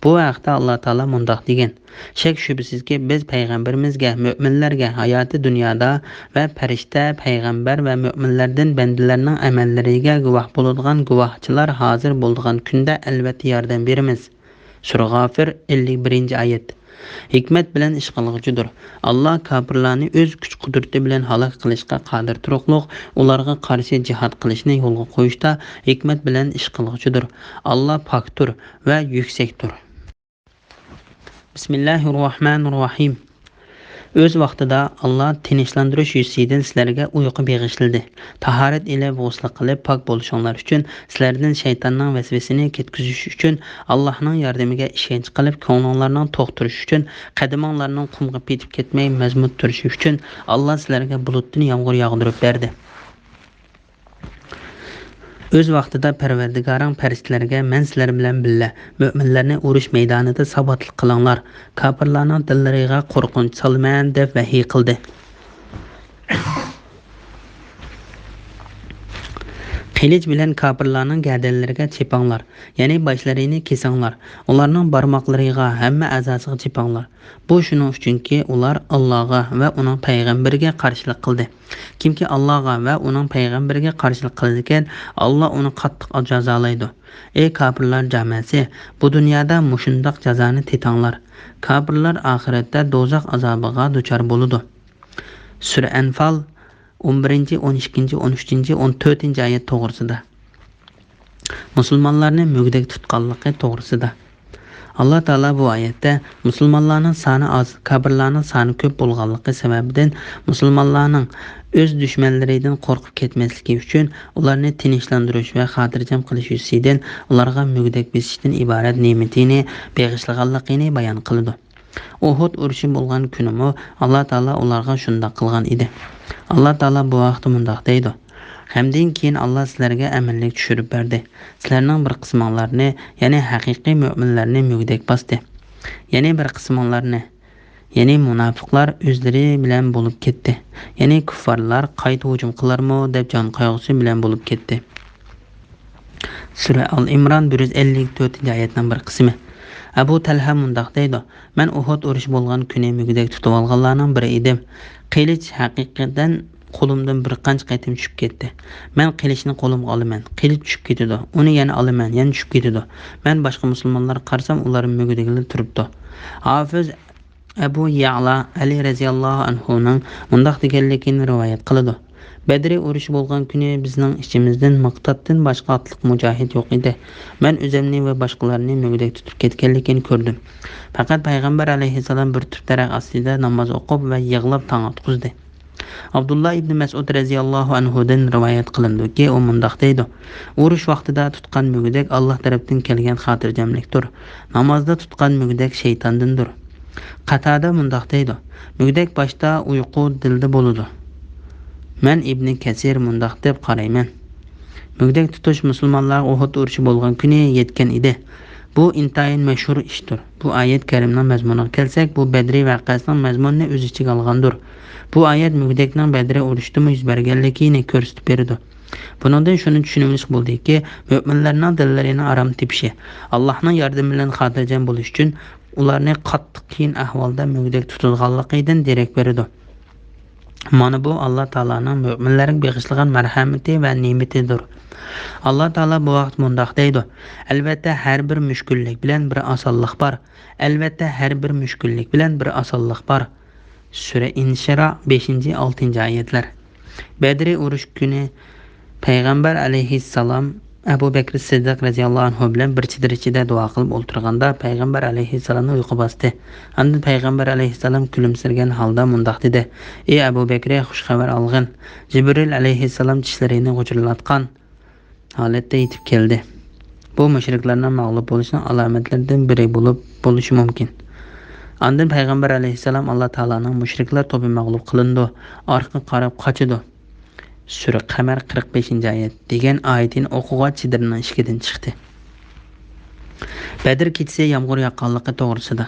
بۇ ھەقتە ئاللا تائالا مۇنداق دېگەن: شەك-شۈبھىسىزكى، بىز پەيغەمبىرىمىزگە، مۆمىنلەرگە ھاياتى دۇنيادا ۋە پەرىشتە، پەيغەمبەر ۋە مۆمىنلەردىن بەندىلەرنىڭ ئەمەللىرىگە گۇۋاھ بولىدىغان گۇۋاھچىلار ھازىر بولىدىغان كۈندە ئەلۋەتتە ياردەم بېرىمىز. سۈرە غافىر، ئەللىك بىرىنچى ئايەت. ھېكمەت بىلەن ئىش قىلغۇچىدۇر. ئاللا كاپىرلارنى ئۆز كۈچ-قۇدرىتى بىلەن ھالاك قىلىشقا قادىر تۇرۇقلۇق، ئۇلارغا قارشى جىھاد قىلىشنى يولغا قويۇشتا ھېكمەت بىلەن ئىش قىلغۇچىدۇر. ئاللا پاكتۇر ۋە يۈكسەكتۇر. بىسمىللاھىررەھمانىررەھىم. ئۆز ۋاقتىدا ئاللا تىنچلاندۇرۇش يۈزىسىدىن سىلەرگە ئۇيقۇ بېغىشلىدى. تاھارەت ئېلىپ، غۇسلى قىلىپ، پاك بولۇشۇڭلار ئۈچۈن سىلەردىن شەيتاننىڭ ۋەسۋەسىنى كەتكۈزۈش ئۈچۈن، ئاللانىڭ ياردىمىگە ئىشەنچ قىلىپ، كۆڭلۈڭلارنىڭ توق تۇرۇشى ئۈچۈن، قەدىمىڭلارنىڭ قۇمغا پېتىپ كەتمەي، مەزمۇت تۇرۇشى ئۈچۈن، ئاللا سىلەرگە بۇلۇتتىن يامغۇر ياغدۇرۇپ بەردى. ئۆز ۋاقتىدا پەرۋەردىگارىڭ پەرىشتىلەرگە، مەن سىلەر بىلەن بىللە، مۆمىنلەرنى ئۇرۇش مەيدانىدا ساۋاتلىق قىلىڭلار، كاپىرلارنىڭ دىللىرىغا قورقۇنچ سالىمەن، دەپ ۋەھىي قىلدى. قىلىچ بىلەن كاپىرلارنىڭ گەدەنلىرىگە چېپىڭلار، يەنى باشلىرىنى كېسىڭلار، ئۇلارنىڭ بارماقلىرىغا، ھەممە ئەزاسىغا چېپىڭلار. بۇ شۇنىڭ ئۈچۈنكى، ئۇلار ئاللاغا ۋە ئۇنىڭ پەيغەمبىرىگە قارشىلىق قىلدى. كىمكى ئاللاغا ۋە ئۇنىڭ پەيغەمبىرىگە قارشىلىق قىلىدىكەن، ئاللا ئۇنى قاتتىق جازالايدۇ. ئەي كاپىرلار جامەسى، بۇ دۇنيادا مۇشۇنداق جازانى تېتىڭلار. كاپىرلار ئاخىرەتتە دوزاخ ئازابىغا دۇچار بولىدۇ. سۈرە ئەنفال، ئون بىرىنچى، ئون ئىككىنچى، ئون ئۈچىنچى، ئون تۆتىنچى ئايەت توغرىسىدا. مۇسۇلمانلارنى مۈگدەك تۇتقانلىقى توغرىسىدا. ئاللا تائالا بۇ ئايەتتە مۇسۇلمانلارنىڭ سانى ئاز، كاپىرلارنىڭ سانى كۆپ بولغانلىقى سەۋەبىدىن، مۇسۇلمانلارنىڭ ئۆز دۈشمەنلىرىدىن قورقۇپ كەتمەسلىكى ئۈچۈن، ئۇلارنى تىنچلاندۇرۇش ۋە خاتىرجەم قىلىش يۈزىسىدىن ئۇلارغا مۈگدەك بېسىشتىن ئىبارەت نېمىتىنى بېغىشلىغانلىقىنى بايان قىلىدۇ. ئۇھۇد ئۇرۇشى بولغان كۈنىمۇ ئاللا تائالا ئۇلارغا شۇنداق قىلغان ئىدى. ئاللا تائالا بۇ ھەقتە مۇنداق دەيدۇ: غەمدىن كېيىن ئاللا سىلەرگە ئەمىنلىك چۈشۈرۈپ بەردى. سىلەرنىڭ بىر قىسمىڭلارنى، يەنى ھەقىقىي مۆمىنلەرنى مۈگدەك باستى. يەنى بىر قىسمىڭلارنى، يەنى مۇناپىقلار ئۆزلىرى بىلەن بولۇپ كەتتى. يەنى كۇففارلار قايتا ھۇجۇم قىلارمۇ دەپ جان قايغۇسى بىلەن بولۇپ كەتتى. سۈرە ئال ئىمران، بىر يۈز ئەللىك تۆتىنچى ئايەتنىڭ بىر قىسمى. ئەبۇ تەلھە مۇنداق دەيدۇ: مەن ئۇھۇد ئۇرۇشى بولغان كۈنى مۈگدەك تۇتۇۋالغانلارنىڭ بىرى ئىدىم. قىلىچ ھەقىقەتەن قولۇمدىن بىر قانچە قېتىم چۈشۈپ كەتتى. مەن قىلىچنى قولۇمغا ئالىمەن، قىلىچ چۈشۈپ كېتىدۇ. ئۇنى يەنە ئالىمەن، يەنە چۈشۈپ كېتىدۇ. مەن باشقا مۇسۇلمانلارغا قارىسام، ئۇلار مۈگدەكلا تۇرۇپتۇ. ھافىز ئەبۇ يەئلا ئەلى رەزىياللاھۇ ئەنھۇنىڭ مۇنداق دېگەنلىكىنى رىۋايەت قىلىدۇ: بەدرى ئۇرۇشى بولغان كۈنى بىزنىڭ ئىچىمىزدىن مىقدادتىن باشقا ئاتلىق مۇجاھىد يوق ئىدى. مەن ئۆزۈمنى ۋە باشقىلارنى مۈگدەك تۇتۇپ كەتكەنلىكىنى كۆردۈم. پەقەت پەيغەمبەر ئەلەيھىسسالام بىر تۈپ دەرەخ ئاستىدا ناماز ئوقۇپ ۋە يىغلاپ تاڭ ئاتقۇزدى. ئابدۇللا ئىبنى مەسئۇد رەزىياللاھۇ ئەنھۇدىن رىۋايەت قىلىنىدۇكى، ئۇ مۇنداق دەيدۇ: ئۇرۇش ۋاقتىدا تۇتقان مۈگدەك ئاللا تەرەپتىن كەلگەن خاتىرجەملىكتۇر. نامازدا تۇتقان مۈگدەك شەيتاندىندۇر. قاتادە مۇنداق دەيدۇ: مۈگدەك باشتا، ئۇيقۇ دىلدا بولىدۇ. مەن ئىبنى كەسىر مۇنداق دەپ قارايمەن: مۈگدەك تۇتۇش مۇسۇلمانلارغا ئۇھۇد ئۇرۇشى بولغان كۈنى يەتكەن ئىدى. بۇ ئىنتايىن مەشھۇر ئىشتۇر. بۇ ئايەت كەرىمنىڭ مەزمۇنىغا كەلسەك، بۇ بەدرى ۋەقەسىنىڭ مەزمۇنىنى ئۆز ئىچىگە ئالغاندۇر. بۇ ئايەت مۈگدەكنىڭ بەدرى ئۇرۇشىدىمۇ يۈز بەرگەنلىكىنى كۆرسىتىپ بېرىدۇ. بۇنىڭدىن شۇنى چۈشىنىۋېلىشقا بولىدۇكى، مۆمىنلەرنىڭ دىللىرىنى ئارام تېپىشى، ئاللاھنىڭ ياردىمى بىلەن خاتىرجەم بولۇش ئۈچۈن ئۇلارنى قاتتىق قىيىن ئەھۋالدا مۈگدەك تۇتىدىغانلىقىدىن دېرەك بېرىدۇ. مانا بۇ ئاللا تائالانىڭ مۆمىنلەرگە بېغىشلىغان مەرھەمىتى ۋە نېمىتىدۇر. ئاللا تائالا بۇ ھەقتە مۇنداق دەيدۇ: ئەلۋەتتە، ھەر بىر مۈشكۈللۈك بىلەن بىر ئاسانلىق بار. ئەلۋەتتە، ھەر بىر مۈشكۈللۈك بىلەن بىر ئاسانلىق بار. سۈرە ئىنشىرا، بەشىنچى، ئالتىنچى ئايەتلەر. بەدرى ئۇرۇش كۈنى پەيغەمبەر ئەلەيھىسسالام ئەبۇ بەكرى سىددىق رەزىياللاھۇ ئەنھۇ بىلەن بىر چېدىر ئىچىدە دۇئا قىلىپ ئولتۇرغاندا، پەيغەمبەر ئەلەيھىسسالامنى ئۇيقۇ باستى. ئاندىن پەيغەمبەر ئەلەيھىسسالام كۈلۈمسىرىگەن ھالدا مۇنداق دېدى: ئى ئەبۇ بەكرى، خۇش خەۋەر ئالغىن. جىبرىل ئەلەيھىسسالام چىشلىرىنى غۇچۇرلاتقان ھالەتتە يېتىپ كەلدى. بۇ مۇشرىكلارنىڭ مەغلۇپ بولۇشىنىڭ ئالامەتلىرىدىن بىرى بولۇپ بولۇشى مۇمكىن. ئاندىن پەيغەمبەر ئەلەيھىسسالام ئاللا تائالانىڭ مۇشرىكلار توپى مەغلۇپ قىلىنىدۇ، ئارقىغا قاراپ قاچىدۇ، سۈرە قەمەر قىرىق بەشىنچى ئايەت، دېگەن ئايىتىنى ئوقۇغاچ چېدىرىنىڭ ئىشىكىدىن چىقتى. بەدر كېچىسى يامغۇر ياغقانلىقى توغرىسىدا.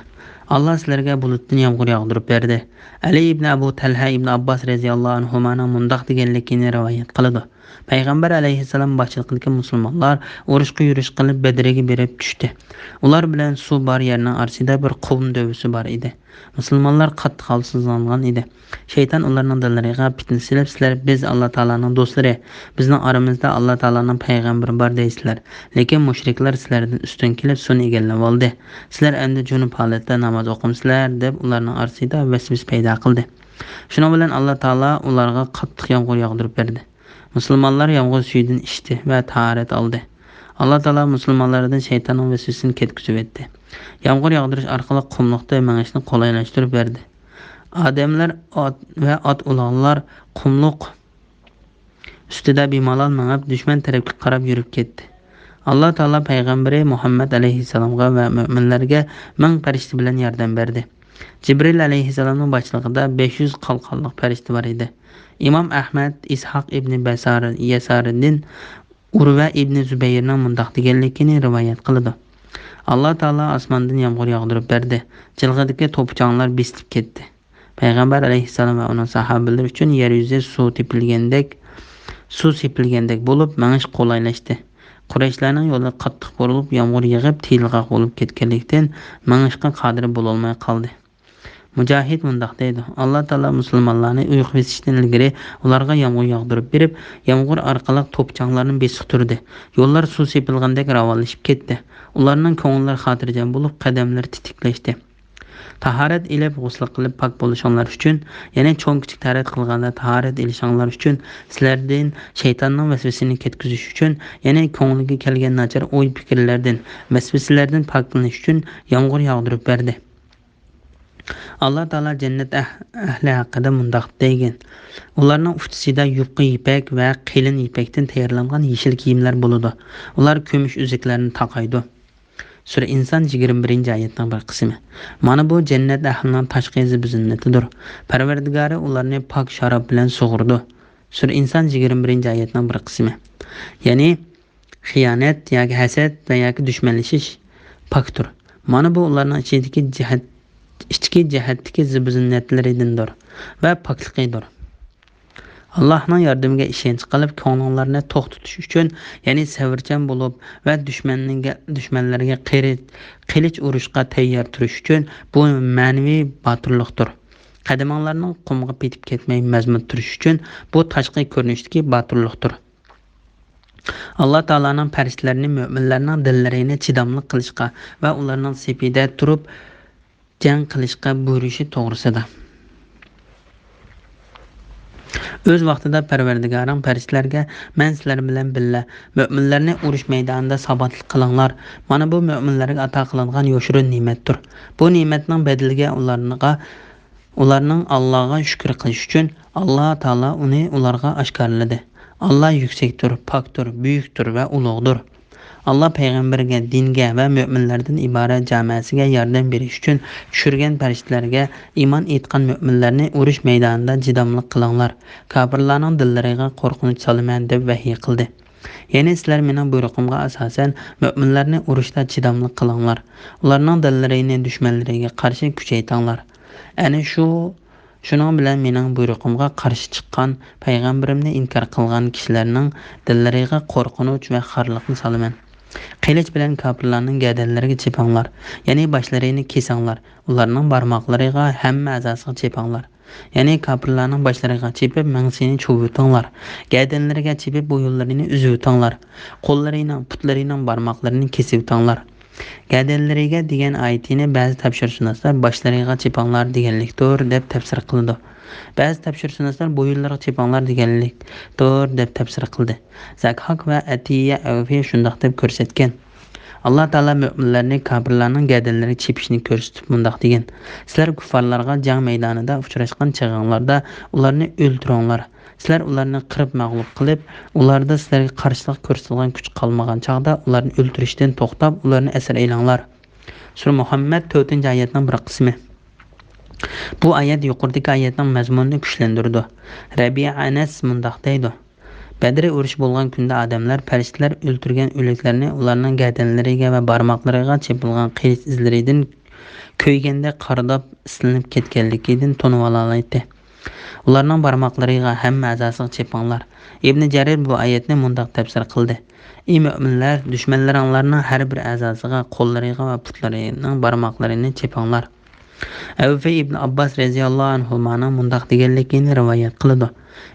ئاللا سىلەرگە بۇلۇتتىن يامغۇر ياغدۇرۇپ بەردى. ئەلى ئىبنى ئەبۇ تەلھە ئىبنى ئابباس رەزىياللاھۇ ئەنھۇمانىڭ مۇنداق دېگەنلىكىنى رىۋايەت قىلىدۇ: پەيغەمبەر ئەلەيھىسسالام باشچىلىقىدىكى مۇسۇلمانلار ئۇرۇشقا يۈرۈش قىلىپ، بەدرىگە بېرىپ چۈشتى. ئۇلار بىلەن سۇ بار يەرنىڭ ئارىسىدا بىر قۇم دۆۋىسى بار ئىدى. مۇسۇلمانلار قاتتىق ھالسىزلانغان ئىدى. شەيتان ئۇلارنىڭ دىللىرىغا پىتنە سېلىپ، سىلەر بىز ئاللا تائالانىڭ دوستلىرى، بىزنىڭ ئارىمىزدا ئاللا تائالانىڭ پەيغەمبىرى بار دەيسىلەر. لېكىن مۇشرىكلار سىلەردىن ئۈستۈن كېلىپ سۇنى ئىگىلىۋالدى. سىلەر ئەمدى جۇنۇپ ھالەتتە ناماز ئوقۇمسىلەر، دەپ ئۇلارنىڭ ئارىسىدا ۋەسۋەسە پەيدا قىلدى. شۇنىڭ بىلەن ئاللا تائالا ئۇلارغا قاتتىق يامغۇر ياغدۇرۇپ بەردى. مۇسۇلمانلار يامغۇر سۈيىدىن ئىچتى ۋە تاھارەت ئالدى. ئاللا تائالا مۇسۇلمانلاردىن شەيتاننىڭ ۋەسۋەسىسىنى كەتكۈزۈۋەتتى. يامغۇر ياغدۇرۇش ئارقىلىق قۇملۇقتا مېڭىشنى قولايلاشتۇرۇپ بەردى. ئادەملەر ئات ۋە ئات ئۇلانلار قۇملۇق ئۈستىدە بىمالال مېڭىپ، دۈشمەن تەرەپكە قاراپ يۈرۈپ كەتتى. ئاللا تائالا پەيغەمبىرى مۇھەممەد ئەلەيھىسسالامغا ۋە مۆمىنلەرگە مىڭ پەرىشتە بىلەن ياردەم بەردى. جىبرىل ئەلەيھىسسالامنىڭ باشچىلىقىدا بەش يۈز قالقانلىق پەرىشتە بار ئىدى. ئىمام ئەھمەد، ئىسھاق ئىبنى بەسار، يەسارىدىن، ئۇرۋە ئىبنى زۇبەيرنىڭ مۇنداق دېگەنلىكىنى رىۋايەت قىلىدۇ: ئاللا تائالا ئاسماندىن يامغۇر ياغدۇرۇپ بەردى. جىلغىدىكى توپا-چاڭلار بېسىلىپ كەتتى. پەيغەمبەر ئەلەيھىسسالام ۋە ئۇنىڭ ساھابىلىرى ئۈچۈن يەر يۈزى سۇ تېپىلگەندەك، سۇ سېپىلگەندەك بولۇپ، مېڭىش قولايلاشتى. قۇرەيشلەرنىڭ يولى قاتتىق بۇرۇلۇپ، يامغۇر يېغىپ، تېيىلغاق بولۇپ كەتكەنلىكتىن، مېڭىشقا قادىر بولالماي قالدى. مۇجاھىد مۇنداق دەيدۇ: ئاللا تائالا مۇسۇلمانلارنى ئۇيقۇ بېسىشتىن ئىلگىرى ئۇلارغا يامغۇر ياغدۇرۇپ بېرىپ، يامغۇر ئارقىلىق توپا-چاڭلارنى بېسىقتۇردى. يوللار سۇ سېپىلغاندەك راۋانلىشىپ كەتتى. ئۇلارنىڭ كۆڭۈللىرى خاتىرجەم بولۇپ، قەدەملىرى تېتىكلەشتى. تاھارەت ئېلىپ، غۇسل قىلىپ پاك بولۇشۇڭلار ئۈچۈن، يەنى چوڭ-كىچىك تاھارەت قىلغاندا تاھارەت ئېلىشىڭلار ئۈچۈن، سىلەردىن شەيتاننىڭ ۋەسۋەسىسىنى كەتكۈزۈش ئۈچۈن، يەنى كۆڭلىگە كەلگەن ناچار ئوي-پىكىرلەردىن، ۋەسۋەسىلەردىن پاكلىنىش ئۈچۈن يامغۇر ياغدۇرۇپ بەردى. ئاللا تائالا جەننەت ئەھ-، ئەھلى ھەققىدە مۇنداق دېگەن: ئۇلارنىڭ ئۇچىسىدا يۇقا يىپەك ۋە قېلىن يىپەكتىن تەييارلانغان يېشىل كىيىملەر بولىدۇ. ئۇلار كۈمۈش ئۈزۈكلەرنى تاقايدۇ. سۈرە ئىنسان يىگىرمە بىرىنچى ئايەتنىڭ بىر قىسمى. مانا بۇ جەننەت ئەھلىنىڭ تاشقى زىبۇ-زىننىتىدۇر. پەرۋەردىگارى ئۇلارنى پاك شاراب بىلەن سۇغۇرىدۇ. سۈرە ئىنسان يىگىرمە بىرىنچى ئايەتنىڭ بىر قىسمى. يەنى خىيانەت ياكى ھەسەت ۋە ياكى دۈشمەنلىشىش پاكتۇر. مانا بۇ ئۇلارنىڭ ئىچىدىكى جەھەت، ئىچكى جەھەتتىكى زىبۇ-زىننەتلىرىدىندۇر ۋە پاكلىقىدۇر. ئاللاھنىڭ ياردىمىگە ئىشەنچ قىلىپ، كۆڭلۈڭلارنى توق تۇتۇش ئۈچۈن، يەنى سەۋرچان بولۇپ ۋە دۈشمەنگە، دۈشمەنلەرگە قېرى-، قىلىچ ئۇرۇشقا تەييار تۇرۇش ئۈچۈن بۇ مەنىۋى باتۇرلۇقتۇر. قەدىمىڭلارنىڭ قۇمغا پېتىپ كەتمەي مەزمۇت تۇرۇش ئۈچۈن بۇ تاشقى كۆرۈنۈشتىكى باتۇرلۇقتۇر. ئاللا تائالانىڭ پەرىشتىلەرنى مۆمىنلەرنىڭ دىللىرىنى چىداملىق قىلىشقا ۋە ئۇلارنىڭ سېپىدە تۇرۇپ جەڭ قىلىشقا بۇيرۇشى توغرىسىدا. ئۆز ۋاقتىدا پەرۋەردىگارىڭ پەرىشتىلەرگە، مەن سىلەر بىلەن بىللە، مۆمىنلەرنى ئۇرۇش مەيدانىدا ساباتلىق قىلىڭلار. مانا بۇ مۆمىنلەرگە ئاتا قىلىنغان يوشۇرۇن نېمەتتۇر. بۇ نېمەتنىڭ بەدىلىگە ئۇلارغا، ئۇلارنىڭ ئاللاغا شۈكۈر قىلىشى ئۈچۈن ئاللا تائالا ئۇنى ئۇلارغا ئاشكارىلىدى. ئاللا يۈكسەكتۇر، پاكتۇر، بۈيۈكتۇر ۋە ئۇلۇغدۇر. ئاللا پەيغەمبەرگە، دىنگە ۋە مۆمىنلەردىن ئىبارەت جامەسىگە ياردەم بېرىش ئۈچۈن چۈشۈرگەن پەرىشتىلەرگە، ئىمان ئېيتقان مۆمىنلەرنى ئۇرۇش مەيدانىدا چىداملىق قىلىڭلار، كاپىرلارنىڭ دىللىرىغا قورقۇنچ سالىمەن، دەپ ۋەھىي قىلدى. يەنى سىلەر مېنىڭ بۇيرۇقۇمغا ئاساسەن مۆمىنلەرنى ئۇرۇشتا چىداملىق قىلىڭلار، ئۇلارنىڭ دىللىرىنى دۈشمەنلىرىگە قارشى كۈچەيتىڭلار. ئەنە شۇ شۇنىڭ بىلەن مېنىڭ بۇيرۇقۇمغا قارشى چىققان، پەيغەمبىرىمنى ئىنكار قىلغان كىشىلەرنىڭ دىللىرىغا قورقۇنچ ۋە خارلىقنى سالىمەن. قىلىچ بىلەن كاپىرلارنىڭ گەدەنلىرىگە چېپىڭلار، يەنى باشلىرىنى كېسىڭلار، ئۇلارنىڭ بارماقلىرىغا، ھەممە ئەزاسىغا چېپىڭلار. يەنى كاپىرلارنىڭ باشلىرىغا چېپىپ، مېڭىسىنى چۇۋۇۋېتىڭلار، گەدەنلىرىگە چېپىپ، بويۇنلىرىنى ئۈزۈۋېتىڭلار، قوللىرىنىڭ، پۇتلىرىنىڭ بارماقلىرىنى كېسىۋېتىڭلار. گەدەنلىرىگە دېگەن ئايىتىنى بەزى تەپسىرشۇناسلار باشلىرىغا چېپىڭلار دېگەنلىكتۇر، دەپ تەپسىر قىلىدۇ. بەزى تەپسىرشۇناسلار بويۇنلىرىغا چېپىڭلار دېگەنلىكتۇر، دەپ تەپسىر قىلدى. زەكھاك ۋە ئەتىيە ئەۋفى شۇنداق دەپ كۆرسەتكەن. ئاللا تائالا مۆمىنلەرنى كاپىرلارنىڭ گەدەنلىرىگە چېپىشنى كۆرسىتىپ مۇنداق دېگەن: سىلەر كۇففارلارغا جەڭ مەيدانىدا ئۇچراشقان چېغىڭلاردا ئۇلارنى ئۆلتۈرۈڭلار. سىلەر ئۇلارنى قىرىپ مەغلۇپ قىلىپ، ئۇلاردا سىلەرگە قارشىلىق كۆرسىتىدىغان كۈچ قالمىغان چاغدا ئۇلارنى ئۆلتۈرۈشتىن توختاپ، ئۇلارنى ئەسىر ئېلىڭلار. سۈرە مۇھەممەد تۆتىنچى ئايەتنىڭ بىر قىسمى. بۇ ئايەت يۇقىرىدىكى ئايەتنىڭ مەزمۇنىنى كۈچلەندۈرىدۇ. رەبىئە ئەنەس مۇنداق دەيدۇ: بەدرى ئۇرۇشى بولغان كۈندە ئادەملەر پەرىشتىلەر ئۆلتۈرگەن ئۆلۈكلەرنى ئۇلارنىڭ گەدەنلىرىگە ۋە بارماقلىرىغا چېپىلغان قىلىچ ئىزلىرىدىن كۆيگەندەك قارىداپ ئىسلىنىپ كەتكەنلىكىدىن تونۇۋالالايتتى. ئۇلارنىڭ بارماقلىرىغا، ھەممە ئەزاسىغا چېپىڭلار. ئىبنى جەرىر بۇ ئايەتنى مۇنداق تەپسىر قىلدى: ئى مۆمىنلەر، دۈشمەنلىرىڭلارنىڭ ھەر بىر ئەزاسىغا، قوللىرىغا ۋە پۇتلىرىنىڭ بارماقلىرىنى چېپىڭلار. ئەۋفى ئىبن ئابباس رەزىياللاھۇ ئەنھۇمانىڭ مۇنداق دېگەنلىكىنى رىۋايەت قىلىدۇ: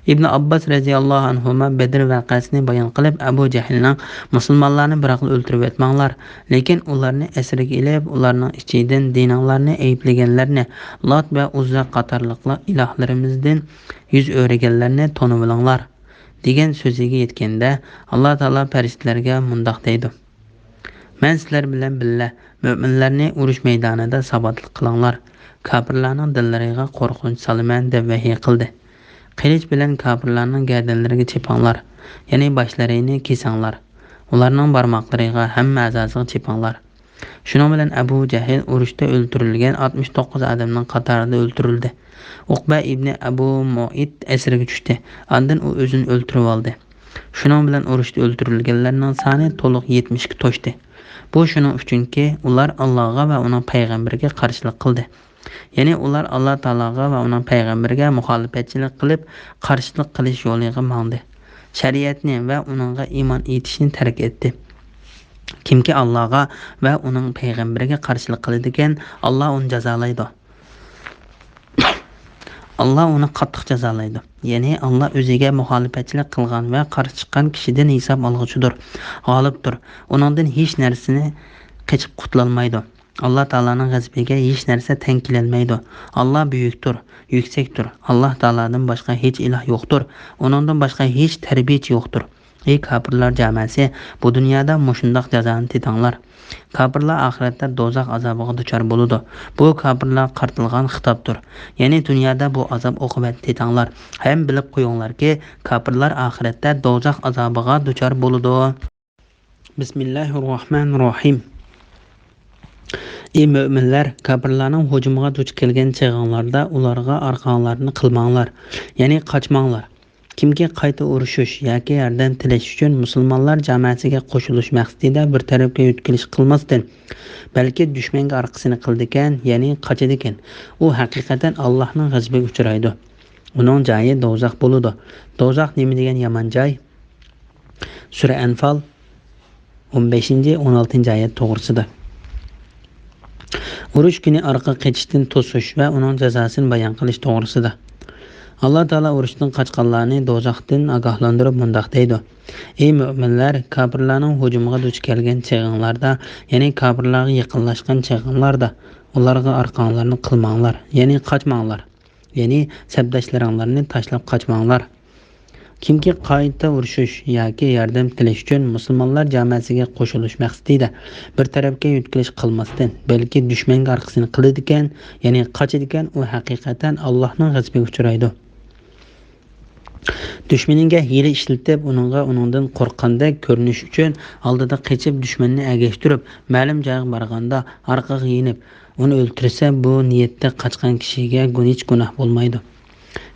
ئىبن ئابباس رەزىياللاھۇ ئەنھۇما بەدر ۋەقەسىنى بايان قىلىپ، ئەبۇ جەھىلنىڭ، مۇسۇلمانلارنى بىراقلا ئۆلتۈرۈۋەتمەڭلار، لېكىن ئۇلارنى ئەسىرگە ئېلىپ، ئۇلارنىڭ ئىچىدىن دىنىڭلارنى ئەيىبلىگەنلەرنى، لات ۋە ئۇززا قاتارلىقلار ئىلاھلىرىمىزدىن يۈز ئۆرۈگەنلەرنى تونۇۋېلىڭلار. دېگەن سۆزىگە يەتكەندە، ئاللا تائالا پەرىشتىلەرگە مۇنداق دەيدۇ: مەن سىلەر بىلەن بىللە، مۆمىنلەرنى ئۇرۇش مەيدانىدا ساۋاتلىق قىلىڭلار، كاپىرلارنىڭ دىللىرىغا قورقۇنچ سالىمەن، دەپ ۋەھىي قىلدى. قىلىچ بىلەن كاپىرلارنىڭ گەدەنلىرىگە چېپىڭلار، يەنى باشلىرىنى كېسىڭلار، ئۇلارنىڭ بارماقلىرىغا، ھەممە ئەزاسىغا چېپىڭلار. شۇنىڭ بىلەن ئەبۇ جەھىل ئۇرۇشتا ئۆلتۈرۈلگەن ئاتمىش توققۇز ئادەمنىڭ قاتارىدا ئۆلتۈرۈلدى. ئۇقبە ئىبنى ئەبۇ مۇئەيت ئەسىرگە چۈشتى. ئاندىن ئۇ ئۆزىنى ئۆلتۈرۈۋالدى. شۇنىڭ بىلەن ئۇرۇشتا ئۆلتۈرۈلگەنلەرنىڭ سانى تولۇق يەتمىشكە توشتى. بۇ شۇنىڭ ئۈچۈنكى، ئۇلار ئاللاغا ۋە ئۇنىڭ پەيغەمبىرىگە قارشىلىق قىلدى. يەنى ئۇلار ئاللا تائالاغا ۋە ئۇنىڭ پەيغەمبىرىگە مۇخالىپەتچىلىك قىلىپ، قارشىلىق قىلىش يولىغا ماڭدى. شەرىئەتنى ۋە ئۇنىڭغا ئىمان ئېيتىشنى تەرك ئەتتى. كىمكى ئاللاغا ۋە ئۇنىڭ پەيغەمبىرىگە قارشىلىق قىلىدىكەن، ئاللا ئۇنى جازالايدۇ. ئاللا ئۇنى قاتتىق جازالايدۇ. يەنى ئاللا ئۆزىگە مۇخالىپەتچىلىك قىلغان ۋە قارشى چىققان كىشىدىن ھېساب ئالغۇچىدۇر، غالىبتۇر. ئۇنىڭدىن ھېچ نەرسىنى قېچىپ قۇتۇلالمايدۇ. ئاللا تائالانىڭ غەزىپىگە ھېچ نەرسە تەڭ كېلەلمەيدۇ. ئاللا بۈيۈكتۇر، يۈكسەكتۇر. ئاللا تائالادىن باشقا ھېچ ئىلاھ يوقتۇر. ئۇنىڭدىن باشقا ھېچ تەربىيىچى يوقتۇر. ئەي كاپىرلار جامەسى، بۇ دۇنيادا مۇشۇنداق جازانى تېتىڭلار. كاپىرلار ئاخىرەتتە دوزاخ ئازابىغا دۇچار بولىدۇ. بۇ كاپىرلارغا قارىتىلغان خىتابتۇر. يەنى دۇنيادا بۇ ئازاب ئوقۇبەتنى تېتىڭلار. ھەم بىلىپ قويۇڭلاركى، كاپىرلار ئاخىرەتتە دوزاخ ئازابىغا دۇچار بولىدۇ. بىسمىللاھىررەھمانىررەھىم. ئەي مۆمىنلەر، كاپىرلارنىڭ ھۇجۇمىغا دۇچ كەلگەن چېغىڭلاردا ئۇلارغا ئارقاڭلارنى قىلماڭلار، يەنى قاچماڭلار. كىمكى قايتا ئۇرۇشۇش ياكى ياردەم تىلەش ئۈچۈن مۇسۇلمانلار جامەسىگە قوشۇلۇش مەقسىتىدە بىر تەرەپكە يۆتكىلىش قىلماستىن، بەلكى دۈشمەنگە ئارقىسىنى قىلىدىكەن، يەنى قاچىدىكەن، ئۇ ھەقىقەتەن ئاللاھنىڭ غەزىپىگە ئۇچرايدۇ. ئۇنىڭ جايى دوزاخ بولىدۇ. دوزاخ نېمە دېگەن يامان جاي؟ سۈرە ئەنفال، ئون بەشىنچى، ئون ئالتىنچى ئايەت توغرىسىدا. ئۇرۇش كۈنى ئارقا قېچىشتىن توسۇش ۋە ئۇنىڭ جازاسىنى بايان قىلىش توغرىسىدا. ئاللا تائالا ئۇرۇشتىن قاچقانلارنى دوزاختىن ئاگاھلاندۇرۇپ مۇنداق دەيدۇ: ئەي مۆمىنلەر، كاپىرلارنىڭ ھۇجۇمىغا دۇچ كەلگەن چېغىڭلاردا، يەنى كاپىرلارغا يېقىنلاشقان چېغىڭلاردا، ئۇلارغا ئارقاڭلارنى قىلماڭلار، يەنى قاچماڭلار، يەنى سەپداشلىرىڭلارنى تاشلاپ قاچماڭلار. كىمكى قايتا ئۇرۇشۇش ياكى ياردەم تىلەش ئۈچۈن مۇسۇلمانلار جامەسىگە قوشۇلۇش مەقسىتىدە بىر تەرەپكە يۆتكىلىش قىلماستىن، بەلكى دۈشمەنگە ئارقىسىنى قىلىدىكەن، يەنى قاچىدىكەن، ئۇ ھەقىقەتەن ئاللاھنىڭ غەزىپىگە ئۇچرايدۇ. دۈشمىنىڭگە ھىيلە ئىشلىتىپ، ئۇنىڭغا ئۇنىڭدىن قورققاندەك كۆرۈنۈش ئۈچۈن ئالدىدا قېچىپ، دۈشمەننى ئەگەشتۈرۈپ، مەلۇم جايغا بارغاندا ئارقىغا يېنىپ، ئۇنى ئۆلتۈرسە، بۇ نىيەتتە قاچقان كىشىگە گۇ-، ھېچ گۇناھ بولمايدۇ.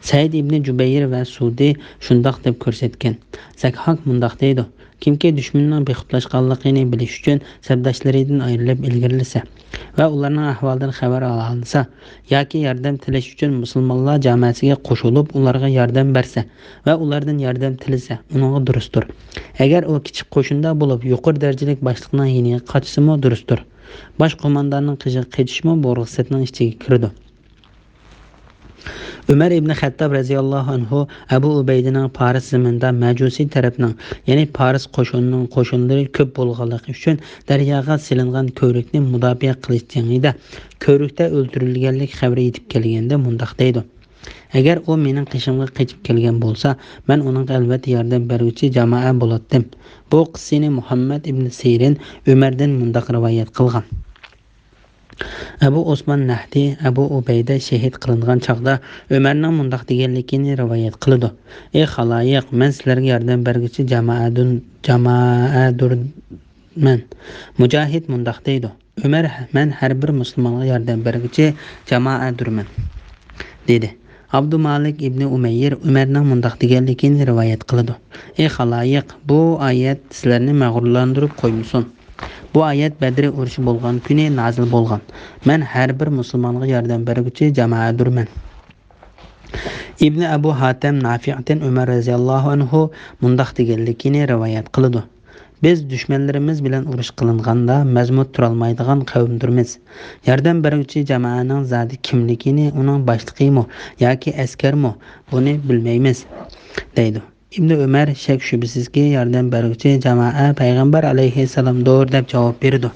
سەئىد ئىبنى جۇبەير ۋە سۇدى شۇنداق دەپ كۆرسەتكەن. زەكھاك مۇنداق دەيدۇ: كىمكى دۈشمىنىنىڭ بىخۇدلاشقانلىقىنى بىلىش ئۈچۈن سەپداشلىرىدىن ئايرىلىپ ئىلگىرىلىسە ۋە ئۇلارنىڭ ئەھۋالىدىن خەۋەر ئالالىسا ياكى ياردەم تىلەش ئۈچۈن مۇسۇلمانلار جامەسىگە قوشۇلۇپ ئۇلارغا ياردەم بەرسە ۋە ئۇلاردىن ياردەم تىلىسە، ئۇنىڭغا دۇرۇستۇر. ئەگەر ئۇ كىچىك قوشۇندا بولۇپ يۇقىرى دەرىجىلىك باشلىقنىڭ يېنىغا قاچسىمۇ دۇرۇستۇر. باش قومانداننىڭ قېشىغا قېچىشمۇ بۇ رۇخسەتنىڭ ئىچىگە كىرىدۇ. ئۆمەر ئىبنى خەتتاب رەزىياللاھۇ ئەنھۇ ئەبۇ ئۇبەيدىنىڭ پارس زېمىنىدا مەجۇسىي تەرەپنىڭ، يەنى پارس قوشۇنىنىڭ قوشۇنلىرى كۆپ بولغانلىقى ئۈچۈن دەرياغا سېلىنغان كۆۋرۈكنى مۇداپىئە قىلىش جېڭىدە كۆۋرۈكتە ئۆلتۈرۈلگەنلىك خەۋىرى يېتىپ كەلگەندە مۇنداق دەيدۇ: ئەگەر ئۇ مېنىڭ قېشىمغا قېچىپ كەلگەن بولسا، مەن ئۇنىڭغا ئەلۋەتتە ياردەم بەرگۈچى جامائە بولاتتىم. بۇ قىسسىنى مۇھەممەد ئىبنى سىرىن ئۆمەردىن مۇنداق رىۋايەت قىلغان. ئەبۇ ئوسمان نەھدى ئەبۇ ئۇبەيدە شېھىت قىلىنغان چاغدا ئۆمەرنىڭ مۇنداق دېگەنلىكىنى رىۋايەت قىلىدۇ: ئەي خالايىق، مەن سىلەرگە ياردەم بەرگۈچى جامائەدۇن-، جامائەدۇرمەن. مۇجاھىد مۇنداق دەيدۇ: ئۆمەر، مەن ھەر بىر مۇسۇلمانغا ياردەم بەرگۈچى جامائەدۇرمەن، دېدى. ئابدۇمالىك ئىبنى ئۇمەييىر ئۆمەرنىڭ مۇنداق دېگەنلىكىنى رىۋايەت قىلىدۇ: ئەي خالايىق، بۇ ئايەت سىلەرنى مەغرۇرلاندۇرۇپ قويمىسۇن. بۇ ئايەت بەدرى ئۇرۇشى بولغان كۈنى نازىل بولغان. مەن ھەر بىر مۇسۇلمانغا ياردەم بەرگۈچى جامائەدۇرمەن. ئىبنى ئەبۇ ھاتەم نافىئتىن ئۆمەر رەزىياللاھۇ ئەنھۇ مۇنداق دېگەنلىكىنى رىۋايەت قىلىدۇ: بىز دۈشمەنلىرىمىز بىلەن ئۇرۇش قىلىنغاندا مەزمۇت تۇرالمايدىغان قەۋمدۇرمىز. ياردەم بەرگۈچى جامائەنىڭ زادى كىملىكىنى، ئۇنىڭ باشلىقىمۇ ياكى ئەسكەرمۇ، بۇنى بىلمەيمىز، دەيدۇ. ئىبنى ئۆمەر شەك-شۈبھىسىزكى، ياردەم بەرگۈچى جامائە پەيغەمبەر ئەلەيھىسسالامدۇر، دەپ جاۋاب بېرىدۇ.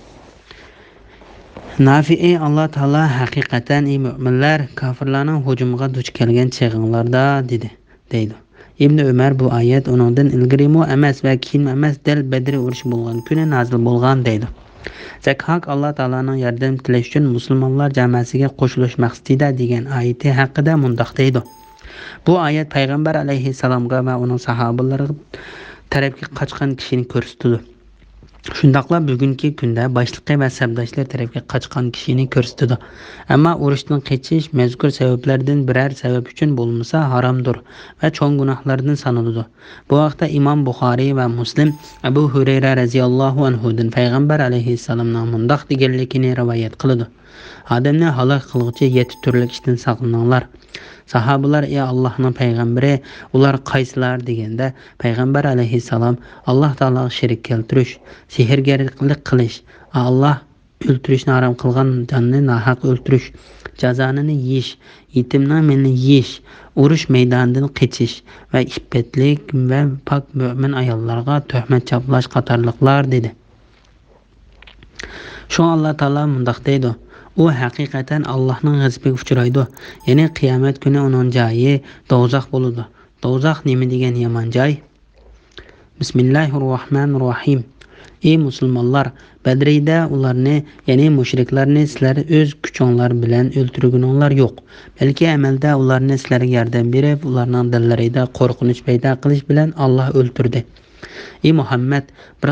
نافىئى، ئاللا تائالا ھەقىقەتەن، ئەي مۆمىنلەر، كاپىرلارنىڭ ھۇجۇمىغا دۇچ كەلگەن چېغىڭلاردا، دېدى، دەيدۇ. ئىبنى ئۆمەر بۇ ئايەت ئۇنىڭدىن ئىلگىرىمۇ ئەمەس ۋە كېيىنمۇ ئەمەس، دەل بەدرى ئۇرۇشى بولغان كۈنى نازىل بولغان دەيدۇ. زەكھاك ئاللا تائالانىڭ ياردەم تىلەش ئۈچۈن مۇسۇلمانلار جاماسىگە قوشۇلۇش مەقسىتىدە دېگەن ئايىتى ھەققىدە مۇنداق دەيدۇ. بۇ ئايەت پەيغەمبەر ئەلەيھىسسالامغا ۋە ئۇنىڭ ساھابىلىرىغا تەرەپكە قاچقان كىشىنى كۆرسىتىدۇ. شۇنداقلا بۈگۈنكى كۈندە باشلىقى ۋە سەپداشلىرى تەرەپكە قاچقان كىشىنى كۆرسىتىدۇ. ئەمما ئۇرۇشتىن قېچىش مەزكۇر سەۋەبلەردىن بىرەر سەۋەب ئۈچۈن بولمىسا ھارامدۇر ۋە چوڭ گۇناھلاردىن سانىلىدۇ. بۇ ھەقتە ئىمام بۇخارىي ۋە مۇسلىم ئەبۇ ھۇرەيرە رەزىياللاھۇ ئەنھۇدىن پەيغەمبەر ئەلەيھىسسالامنىڭ مۇنداق دېگەنلىكىنى رىۋايەت قىلىدۇ: ئادەمنى ھالاك قىلغۇچى يەتتە تۈرلۈك ئىشتىن ساقلىنىڭلار. ساھابىلار: ئى ئاللاھنىڭ پەيغەمبىرى، ئۇلار قايسىلار؟ دېگەندە، پەيغەمبەر ئەلەيھىسسالام: ئاللاھ تائالاغا شېرىك كەلتۈرۈش، سېھىرگەرلىك قىلىش، ئاللاھ ئۆلتۈرۈشنى ھارام قىلغان جاننى ناھەق ئۆلتۈرۈش، جازانىنى يېيىش، يېتىمنىڭ مېلىنى يېيىش، ئۇرۇش مەيدانىدىن قېچىش ۋە ئىپپەتلىك ۋە پاك مۆمىن ئاياللارغا تۆھمەت چاپلاش قاتارلىقلار، دېدى. شۇڭا ئاللا تائالا مۇنداق دەيدۇ: ئۇ ھەقىقەتەن ئاللاھنىڭ غەزىپىگە ئۇچرايدۇ، يەنى قىيامەت كۈنى ئۇنىڭ جايى دوزاخ بولىدۇ. دوزاخ نېمە دېگەن يامان جاي؟ بىسمىللاھىررەھمانىررەھىم. ئى مۇسۇلمانلار، بەدرىدە ئۇلارنى، يەنى مۇشرىكلارنى سىلەر ئۆز كۈچۈڭلار بىلەن ئۆلتۈرگىنىڭلار يوق، بەلكى ئەمەلدە ئۇلارنى سىلەرگە ياردەم بېرىپ، ئۇلارنىڭ دىللىرىدا قورقۇنچ پەيدا قىلىش بىلەن ئاللاھ ئۆلتۈردى. ئى مۇھەممەد، بىر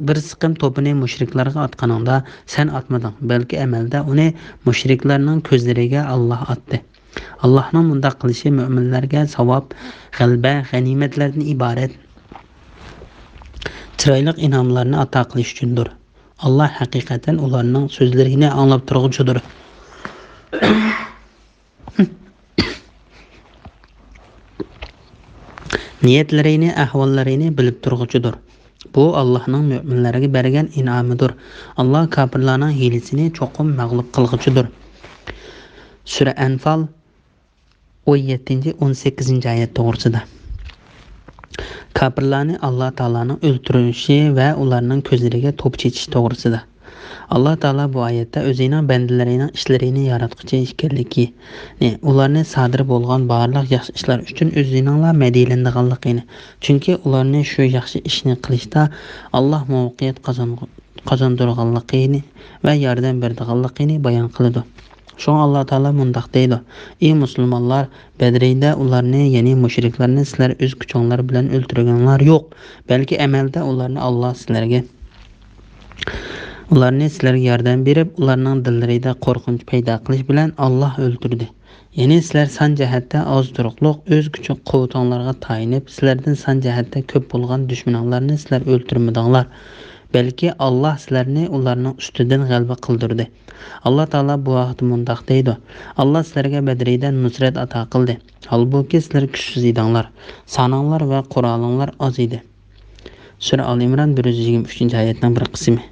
بىر سىقىم توپىنى مۇشرىكلارغا ئاتقىنىڭدا سەن ئاتمىدىڭ، بەلكى ئەمەلدە ئۇنى مۇشرىكلارنىڭ كۆزلىرىگە ئاللاھ ئاتتى. ئاللاھنىڭ مۇنداق قىلىشى مۆمىنلەرگە ساۋاب، غەلىبە، غەنىيمەتلەردىن ئىبارەت چىرايلىق ئىنئاملارنى ئاتا قىلىش ئۈچۈندۇر. ئاللاھ ھەقىقەتەن ئۇلارنىڭ سۆزلىرىنى ئاڭلاپ تۇرغۇچىدۇر. نىيەتلىرىنى، ئەھۋاللىرىنى بىلىپ تۇرغۇچىدۇر. بۇ ئاللاھنىڭ مۆمىنلەرگە بەرگەن ئىنئامىدۇر. ئاللاھ كاپىرلارنىڭ ھىيلىسىنى چوقۇم مەغلۇپ قىلغۇچىدۇر. سۈرە ئەنفال، ئون يەتتىنچى، ئون سەككىزىنچى ئايەت توغرىسىدا. كاپىرلارنى ئاللاھ تائالانىڭ ئۆلتۈرۈشى ۋە ئۇلارنىڭ كۆزلىرىگە توپا چېچىش توغرىسىدا. ئاللاھ تائالا بۇ ئايەتتە ئۆزىنىڭ بەندىلىرىنىڭ ئىشلىرىنى ياراتقۇچى ئىكەنلىكىنى، ئۇلارنى سادىر بولغان بارلىق ياخشى ئىشلار ئۈچۈن ئۆزىنىڭلا مەدھىيەلىنىدىغانلىقىنى، چۈنكى ئۇلارنى شۇ ياخشى ئىشنى قىلىشتا ئاللاھ مۇۋەپپەقىيەت قازان-، قازاندۇرغانلىقىنى ۋە ياردەم بېرىدىغانلىقىنى بايان قىلىدۇ. شۇڭا ئاللاھ تائالا مۇنداق دەيدۇ: ئى مۇسۇلمانلار، بەدرىدە ئۇلارنى، يەنى مۇشرىكلارنى سىلەر ئۆز كۈچۈڭلار بىلەن ئۆلتۈرگىنىڭلار يوق، بەلكى ئەمەلدە ئۇلارنى ئاللاھ سىلەرگە ئۇلارنى سىلەرگە ياردەم بېرىپ، ئۇلارنىڭ دىللىرىدا قورقۇنچ پەيدا قىلىش بىلەن ئاللاھ ئۆلتۈردى. يەنى سىلەر سان جەھەتتە ئاز تۇرۇقلۇق، ئۆز كۈچ قۇۋۋىتىڭلارغا تايىنىپ، سىلەردىن سان جەھەتتە كۆپ بولغان دۈشمىنىڭلارنى سىلەر ئۆلتۈرمىدىڭلار، بەلكى ئاللاھ سىلەرنى ئۇلارنىڭ ئۈستىدىن غەلىبە قىلدۇردى. ئاللاھ تائالا بۇ ھەقتە مۇنداق دەيدۇ: ئاللاھ سىلەرگە بەدرىدە نۇسرەت ئاتا قىلدى، ھالبۇكى سىلەر كۈچسىز ئىدىڭلار، سانىڭلار ۋە قورالىڭلار ئاز ئىدى. سۈرە ئال ئىمران، بىر يۈز يىگىرمە ئۈچىنچى ئايەتنىڭ بىر قىسمى.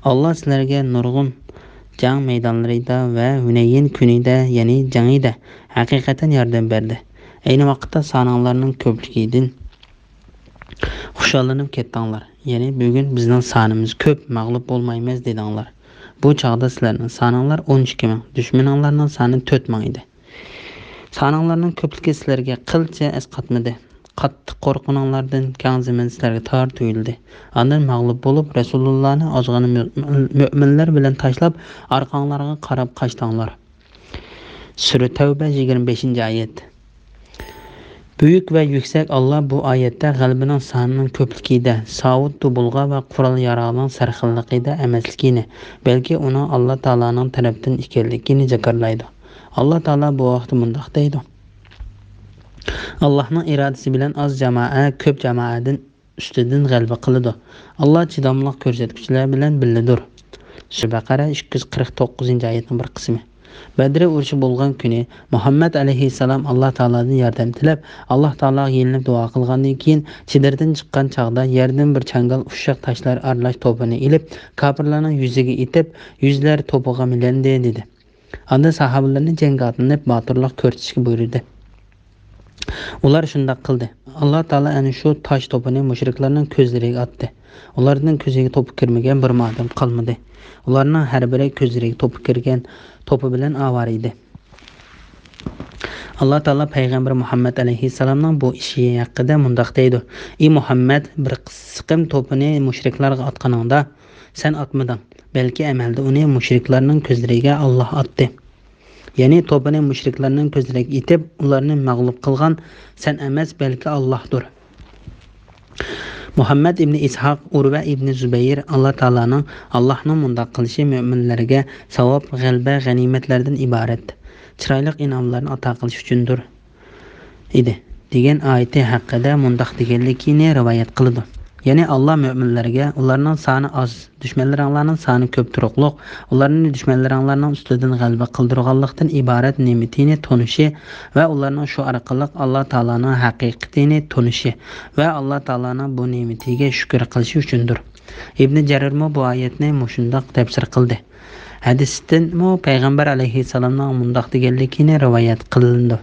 ئاللاھ سىلەرگە نۇرغۇن جەڭ مەيدانلىرىدا ۋە ھۈنەيىن كۈنىدە، يەنى جەڭىدە ھەقىقەتەن ياردەم بەردى. ئەينى ۋاقىتتا سانىڭلارنىڭ كۆپلۈكىدىن خۇشاللىنىپ كەتتىڭلار. يەنى، بۈگۈن بىزنىڭ سانىمىز كۆپ، مەغلۇپ بولمايمىز، دېدىڭلار. بۇ چاغدا سىلەرنىڭ سانىڭلار ئون ئىككى مىڭ، دۈشمىنىڭلارنىڭ سانى تۆت مىڭ ئىدى. سانىڭلارنىڭ كۆپلۈكى سىلەرگە قىلچە ئەسقاتمىدى. قاتتىق قورققىنىڭلاردىن كەڭ زېمىن سىلەرگە تار تۇيۇلدى. ئاندىن مەغلۇپ بولۇپ، رەسۇلۇللانى ئازغىنە مۆ-، مۆمىنلەر بىلەن تاشلاپ، ئارقاڭلارغا قاراپ قاچتىڭلار. سۈرە تەۋبە، يىگىرمە بەشىنچى ئايەت. بۈيۈك ۋە يۈكسەك ئاللا بۇ ئايەتتە غەلىبىنىڭ سانىنىڭ كۆپلۈكىدە، ساۋۇت-دۇبۇلغا ۋە قورال-ياراغنىڭ سەرخىللىقىدە ئەمەسلىكىنى، بەلكى ئۇنىڭ ئاللا تائالانىڭ تەرىپىدىن ئىكەنلىكىنى جاكارلايدۇ. ئاللا تائالا بۇ ھەقتە مۇنداق دەيدۇ: ئاللانىڭ ئىرادىسى بىلەن ئاز جامائە كۆپ جامائەدىن ئۈستىدىن غەلىبە قىلىدۇ. ئاللا چىداملىق كۆرسەتكۈچىلەر بىلەن بىللىدۇر. سۈرە بەقەرە، ئىككى يۈز قىرىق توققۇزىنچى ئايەتنىڭ بىر قىسمى. بەدرى ئۇرۇشى بولغان كۈنى مۇھەممەد ئەلەيھىسسالام ئاللا تائالادىن ياردەم تىلەپ، ئاللا تائالاغا يېلىنىپ دۇئا قىلغاندىن كېيىن، چېدىردىن چىققان چاغدا يەردىن بىر چاڭگال ئۇششاق تاشلار ئارىلاش توپىنى ئېلىپ، كاپىرلارنىڭ يۈزىگە ئېتىپ، يۈزلەر توپىغا مىلەندى، دېدى. ئاندىن ساھابىلىرىنى جەڭگە ئاتلىنىپ، باتۇرلۇق كۆرسىتىشكە بۇيرۇدى. ئۇلار شۇنداق قىلدى. ئاللا تائالا ئەنە شۇ تاش توپىنى مۇشرىكلارنىڭ كۆزلىرىگە ئاتتى. ئۇلارنىڭ كۆزىگە توپا كىرمىگەن بىرمۇ ئادەم قالمىدى. ئۇلارنىڭ ھەر بىرى كۆزلىرىگە توپا كىرگەن توپا بىلەن ئاۋارە ئىدى. ئاللا تائالا پەيغەمبىرى مۇھەممەد ئەلەيھىسسالامنىڭ بۇ ئىشى ھەققىدە مۇنداق دەيدۇ: «ئى مۇھەممەد، بىر قىسقىم توپىنى مۇشرىكلارغا ئاتقىنىڭدا، سەن ئاتمىدىڭ، بەلكى ئەمەلدە ئۇنى مۇشرىكلارنىڭ كۆزلىرىگە ئاللا ئاتتى.» يەنى توپىنى مۇشرىكلارنىڭ كۆزلىرىگە ئېتىپ، ئۇلارنى مەغلۇپ قىلغان سەن ئەمەس، بەلكى ئاللاھدۇر. مۇھەممەد ئىبنى ئىسھاق، ئۇرۋە ئىبنى زۇبەير، ئاللا تائالانىڭ، ئاللاھنىڭ مۇنداق قىلىشى مۆمىنلەرگە ساۋاب، غەلىبە، غەنىيمەتلەردىن ئىبارەت چىرايلىق ئىنئاملارنى ئاتا قىلىش ئۈچۈندۇر ئىدى، دېگەن ئايىتى ھەققىدە مۇنداق دېگەنلىكىنى رىۋايەت قىلىدۇ. يەنى ئاللا مۆمىنلەرگە، ئۇلارنىڭ سانى ئاز، دۈشمەنلىرىڭلارنىڭ سانى كۆپ تۇرۇقلۇق، ئۇلارنى دۈشمەنلىرىڭلارنىڭ ئۈستىدىن غەلىبە قىلدۇرغانلىقتىن ئىبارەت نېمىتىنى تونۇشى ۋە ئۇلارنىڭ شۇ ئارقىلىق ئاللا تائالانىڭ ھەقىقىتىنى تونۇشى ۋە ئاللا تائالانىڭ بۇ نېمىتىگە شۈكۈر قىلىشى ئۈچۈندۇر. ئىبنى جەرىرمۇ بۇ ئايەتنى مۇشۇنداق تەپسىر قىلدى. ھەدىستىنمۇ پەيغەمبەر ئەلەيھىسسالامنىڭ مۇنداق دېگەنلىكىنى رىۋايەت قىلىنىدۇ.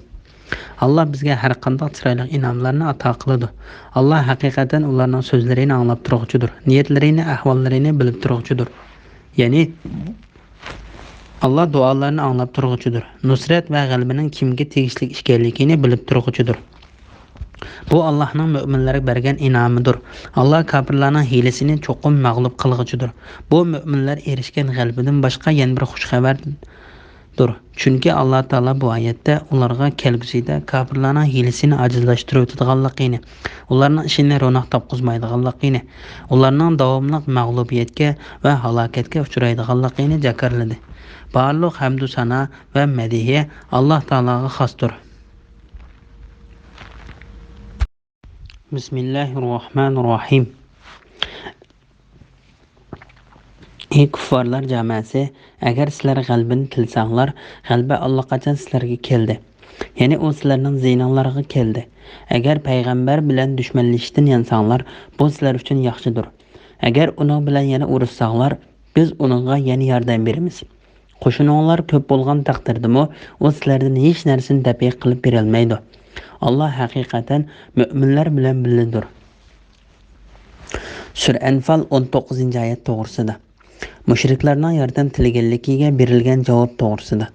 ئاللا بىزگە ھەر قانداق چىرايلىق ئىنئاملارنى ئاتا قىلىدۇ. ئاللا ھەقىقەتەن ئۇلارنىڭ سۆزلىرىنى ئاڭلاپ تۇرغۇچىدۇر، نىيەتلىرىنى، ئەھۋاللىرىنى بىلىپ تۇرغۇچىدۇر. يەنى، ئاللا دۇئالارنى ئاڭلاپ تۇرغۇچىدۇر. نۇسرەت ۋە غەلىبىنىڭ كىمگە تېگىشلىك ئىكەنلىكىنى بىلىپ تۇرغۇچىدۇر. بۇ ئاللاھنىڭ مۆمىنلەرگە بەرگەن ئىنئامىدۇر. ئاللا كاپىرلارنىڭ ھىيلىسىنى چوقۇم مەغلۇپ قىلغۇچىدۇر. بۇ مۆمىنلەر ئېرىشكەن غەلىبىدىن باشقا يەنە بىر خۇش خەۋەردۇر. چۈنكى ئاللا تائالا بۇ ئايەتتە ئۇلارغا كەلگۈسىدە كاپىرلارنىڭ ھىيلىسىنى ئاجىزلاشتۇرۇۋېتىدىغانلىقىنى، ئۇلارنىڭ ئىشىنى روناق تاپقۇزمايدىغانلىقىنى، ئۇلارنىڭ داۋاملىق مەغلۇبىيەتكە ۋە ھالاكەتكە ئۇچرايدىغانلىقىنى جاكارلىدى. بارلىق ھەمدۇ سانا ۋە مەدھىيە ئاللا تائالاغا خاستۇر. بىسمىللاھىررەھمانىررەھىم. ئى كۇففارلار جامەسى، ئەگەر سىلەر غەلىبىنى تىلىسەڭلار، غەلىبە ئاللىقاچان سىلەرگە كەلدى. يەنى ئۇ سىلەرنىڭ زىيىنىڭلارغا كەلدى. ئەگەر پەيغەمبەر بىلەن دۈشمەنلىشىشتىن يانساڭلار، بۇ سىلەر ئۈچۈن ياخشىدۇر. ئەگەر ئۇنىڭ بىلەن يەنە ئۇرۇشساڭلار، بىز ئۇنىڭغا يەنە ياردەم بېرىمىز. قوشۇنۇڭلار كۆپ بولغان تەقدىردىمۇ، ئۇ سىلەردىن ھېچ نەرسىنى دەپئى قىلىپ بېرەلمەيدۇ. ئاللا ھەقىقەتەن مۆمىنلەر بىلەن بىللىدۇر. سۈرە ئەنفال، ئون توققۇزىنچى ئايەت توغرىسىدا. مۇشرىكلارنىڭ ياردەم تىلىگەنلىكىگە بېرىلگەن جاۋاب توغرىسىدا.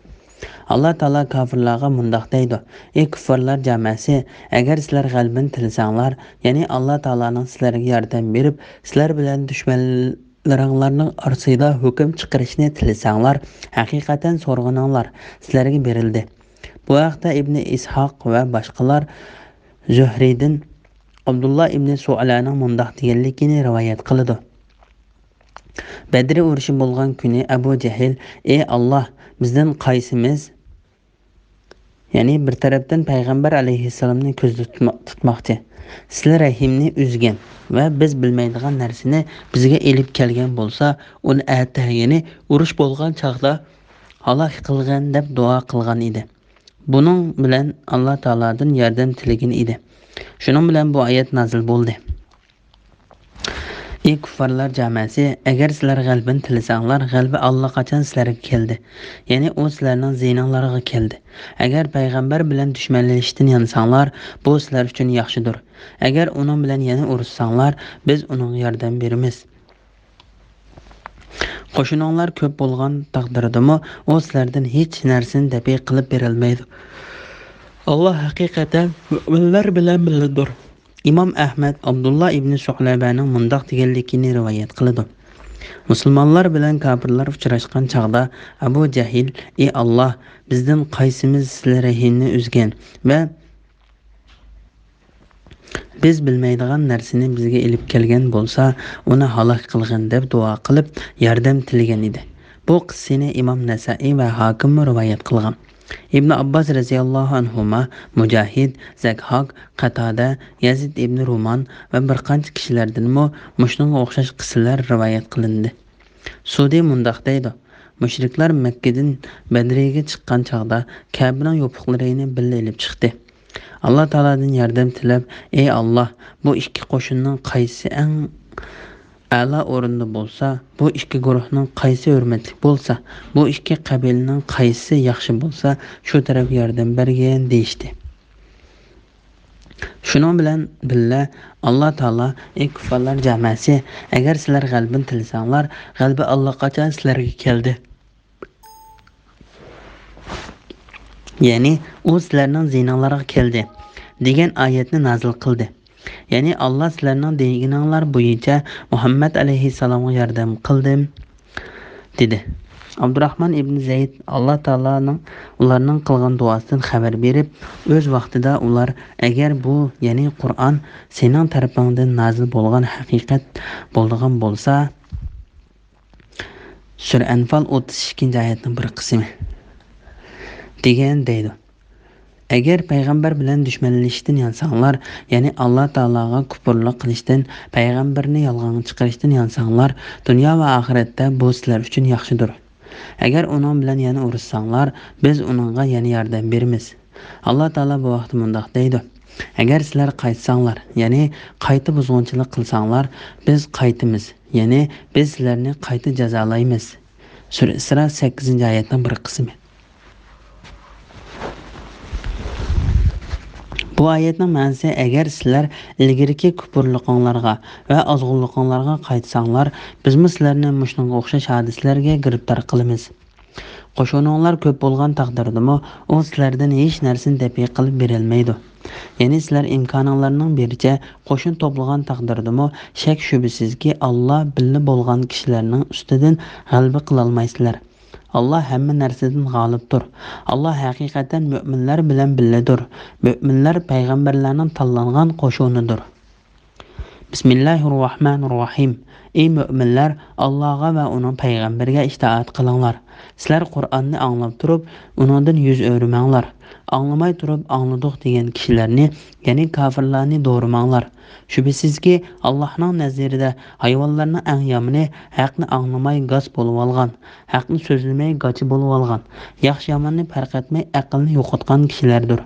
ئاللا تائالا كاپىرلارغا مۇنداق دەيدۇ: ئى كۇففارلار جامەسى، ئەگەر سىلەر غەلىبىنى تىلىسەڭلار، يەنى ئاللا تائالانىڭ سىلەرگە ياردەم بېرىپ، سىلەر بىلەن دۈشمەنلىرىڭلارنىڭ ئارىسىدا ھۆكۈم چىقىرىشنى تىلىسەڭلار، ھەقىقەتەن سورىغىنىڭلار سىلەرگە بېرىلدى. بۇ ھەقتە ئىبنى ئىسھاق ۋە باشقىلار زۆھرىدىن ئابدۇللا ئىبنى سۇئلەنىڭ مۇنداق دېگەنلىكىنى رىۋايەت قىلىدۇ. بەدرى ئۇرۇشى بولغان كۈنى ئەبۇ جەھىل: ئى ئاللا، بىزدىن قايسىمىز، يەنى بىر تەرەپتىن پەيغەمبەر ئەلەيھىسسالامنى كۆزدە تۇتما-، تۇتماقچى، سىلە رەھىمنى ئۈزگەن ۋە بىز بىلمەيدىغان نەرسىنى بىزگە ئېلىپ كەلگەن بولسا، ئۇنى ئەتە، يەنى ئۇرۇش بولغان چاغدا ھالاك قىلغىن دەپ دۇئا قىلغان ئىدى. بۇنىڭ بىلەن ئاللا تائالادىن ياردەم تىلىگەن ئىدى. شۇنىڭ بىلەن بۇ ئايەت نازىل بولدى. ئى كۇففارلار جامەسى، ئەگەر سىلەر غەلىبىنى تىلىسەڭلار، غەلىبە ئاللىقاچان سىلەرگە كەلدى. يەنى ئۇ سىلەرنىڭ زىيىنىڭلارغا كەلدى. ئەگەر پەيغەمبەر بىلەن دۈشمەنلىشىشتىن يانساڭلار، بۇ سىلەر ئۈچۈن ياخشىدۇر. ئەگەر ئۇنىڭ بىلەن يەنە ئۇرۇشساڭلار، بىز ئۇنىڭغا ياردەم بېرىمىز. قوشۇنۇڭلار كۆپ بولغان تەقدىردىمۇ، ئۇ سىلەردىن ھېچ نەرسىنى دەپئى قىلىپ بېرەلمەيدۇ. ئاللا ھەقىقەتەن مۆمىنلەر بىلەن بىللىدۇر. ئىمام ئەھمەد ئابدۇللا ئىبنى سۇئلەبەنىڭ مۇنداق دېگەنلىكىنى رىۋايەت قىلىدۇ: مۇسۇلمانلار بىلەن كاپىرلار ئۇچراشقان چاغدا ئەبۇ جەھىل: ئى ئاللا، بىزدىن قايسىمىز سىلە رەھىمنى ئۈزگەن ۋە بىز بىلمەيدىغان نەرسىنى بىزگە ئېلىپ كەلگەن بولسا، ئۇنى ھالاك قىلغىن دەپ دۇئا قىلىپ، ياردەم تىلىگەن ئىدى. بۇ قىسسىنى ئىمام نەسائىي ۋە ھاكىممۇ رىۋايەت قىلغان. ئىبن ئابباس رەزىياللاھۇ ئەنھۇما، مۇجاھىد، زەكھاك، قاتادە، يەزىد ئىبن رومان ۋە بىر قانچە كىشىلەردىنمۇ مۇشۇنىڭغا ئوخشاش قىسسىلەر رىۋايەت قىلىندى. سۇدى مۇنداق دەيدۇ: مۇشرىكلار مەككىدىن بەدرىگە چىققان چاغدا كەبىنىڭ يوپۇقلىرىنى بىللە ئېلىپ چىقتى. ئاللا تائالادىن ياردەم تىلەپ، ئى ئاللا، بۇ ئىككى قوشۇننىڭ قايسىسى ئەڭ ئەلا ئورۇندا بولسا، بۇ ئىككى گۇرۇھنىڭ قايسىسى ھۆرمەتلىك بولسا، بۇ ئىككى قەبىلىنىڭ قايسىسى ياخشى بولسا، شۇ تەرەپكە ياردەم بەرگىن، دېيىشتى. شۇنىڭ بىلەن بىللە، ئاللا تائالا: ئى كۇففارلار جامەسى، ئەگەر سىلەر غەلىبىنى تىلىسەڭلار، غەلىبە ئاللىقاچان سىلەرگە كەلدى. يەنى ئۇ سىلەرنىڭ زېھنىڭلارغا كەلدى، دېگەن ئايەتنى نازىل قىلدى. يەنى ئاللا سىلەرنىڭ دېگىنىڭلار بويىچە مۇھەممەد ئەلەيھىسسالامغا ياردەم قىلدىم، دېدى. ئابدۇراخمان ئىبن زەيد ئاللا تائالانىڭ ئۇلارنىڭ قىلغان دۇئاسىدىن خەۋەر بېرىپ، ئۆز ۋاقتىدا ئۇلار، ئەگەر بۇ، يەنى قۇرئان، سېنىڭ تەرىپىڭدىن نازىل بولغان ھەقىقەت بولىدىغان بولسا، سۈرە ئەنفال ئوتتۇز ئىككىنچى ئايەتنىڭ بىر قىسمى دېگەن دەيدۇ. ئەگەر پەيغەمبەر بىلەن دۈشمەنلىشىشتىن يانساڭلار، يەنى ئاللا تائالاغا كۇپۇرلۇق قىلىشتىن، پەيغەمبەرنى يالغانغا چىقىرىشتىن يانساڭلار، دۇنيا ۋە ئاخىرەتتە بۇ سىلەر ئۈچۈن ياخشىدۇر. ئەگەر ئۇنىڭ بىلەن يەنە ئۇرۇشساڭلار، بىز ئۇنىڭغا يەنە ياردەم بېرىمىز. ئاللا تائالا بۇ ھەقتە مۇنداق دەيدۇ، ئەگەر سىلەر قايتساڭلار، يەنى قايتا بۇزغۇنچىلىق قىلساڭلار، بىز قايتىمىز، يەنى بىز سىلەرنى قايتا جازالايمىز. سۈرە ئىسرا سەككىزىنچى ئايەتنىڭ بىر قىسمى. بۇ ئايەتنىڭ مەنىسى، ئەگەر سىلەر ئىلگىرىكى كۇپۇرلۇقۇڭلارغا ۋە ئازغۇنلۇقۇڭلارغا قايتساڭلار، بىزمۇ سىلەرنى مۇشۇنىڭغا ئوخشاش ھادىسىلەرگە گىرىپتار قىلىمىز. قوشۇنۇڭلار كۆپ بولغان تەقدىردىمۇ، ئۇ سىلەردىن ھېچ نەرسىنى دەپئى قىلىپ بېرەلمەيدۇ. يەنى سىلەر ئىمكانىڭلارنىڭ بېرىچە قوشۇن توپلىغان تەقدىردىمۇ، شەك-شۈبھىسىزكى، ئاللا بىللە بولغان كىشىلەرنىڭ ئۈستىدىن غەلىبە قىلالمايسىلەر. ئاللا ھەممە نەرسىدىن غالىبتۇر. ئاللا ھەقىقەتەن مۆمىنلەر بىلەن بىللىدۇر. مۆمىنلەر پەيغەمبەرلەرنىڭ تاللانغان قوشۇنىدۇر. بىسمىللاھىررەھمانىررەھىم. ئەي مۆمىنلەر، ئاللاغا ۋە ئۇنىڭ پەيغەمبىرىگە ئىتائەت قىلىڭلار. سىلەر قۇرئاننى ئاڭلاپ تۇرۇپ، ئۇنىڭدىن يۈز ئۆرۈمەڭلار. ئاڭلىماي تۇرۇپ ئاڭلىدۇق دېگەن كىشىلەرنى، يەنى كاپىرلارنى دورىماڭلار. شۈبھىسىزكى، ئاللاھنىڭ نەزىرىدە ھايۋانلارنىڭ ئەڭ يامىنى ھەقنى ئاڭلىماي گاس بولۇۋالغان، ھەقنى سۆزلىمەي گاچا بولۇۋالغان، ياخشى-ياماننى پەرق ئەتمەي ئەقلىنى يوقاتقان كىشىلەردۇر.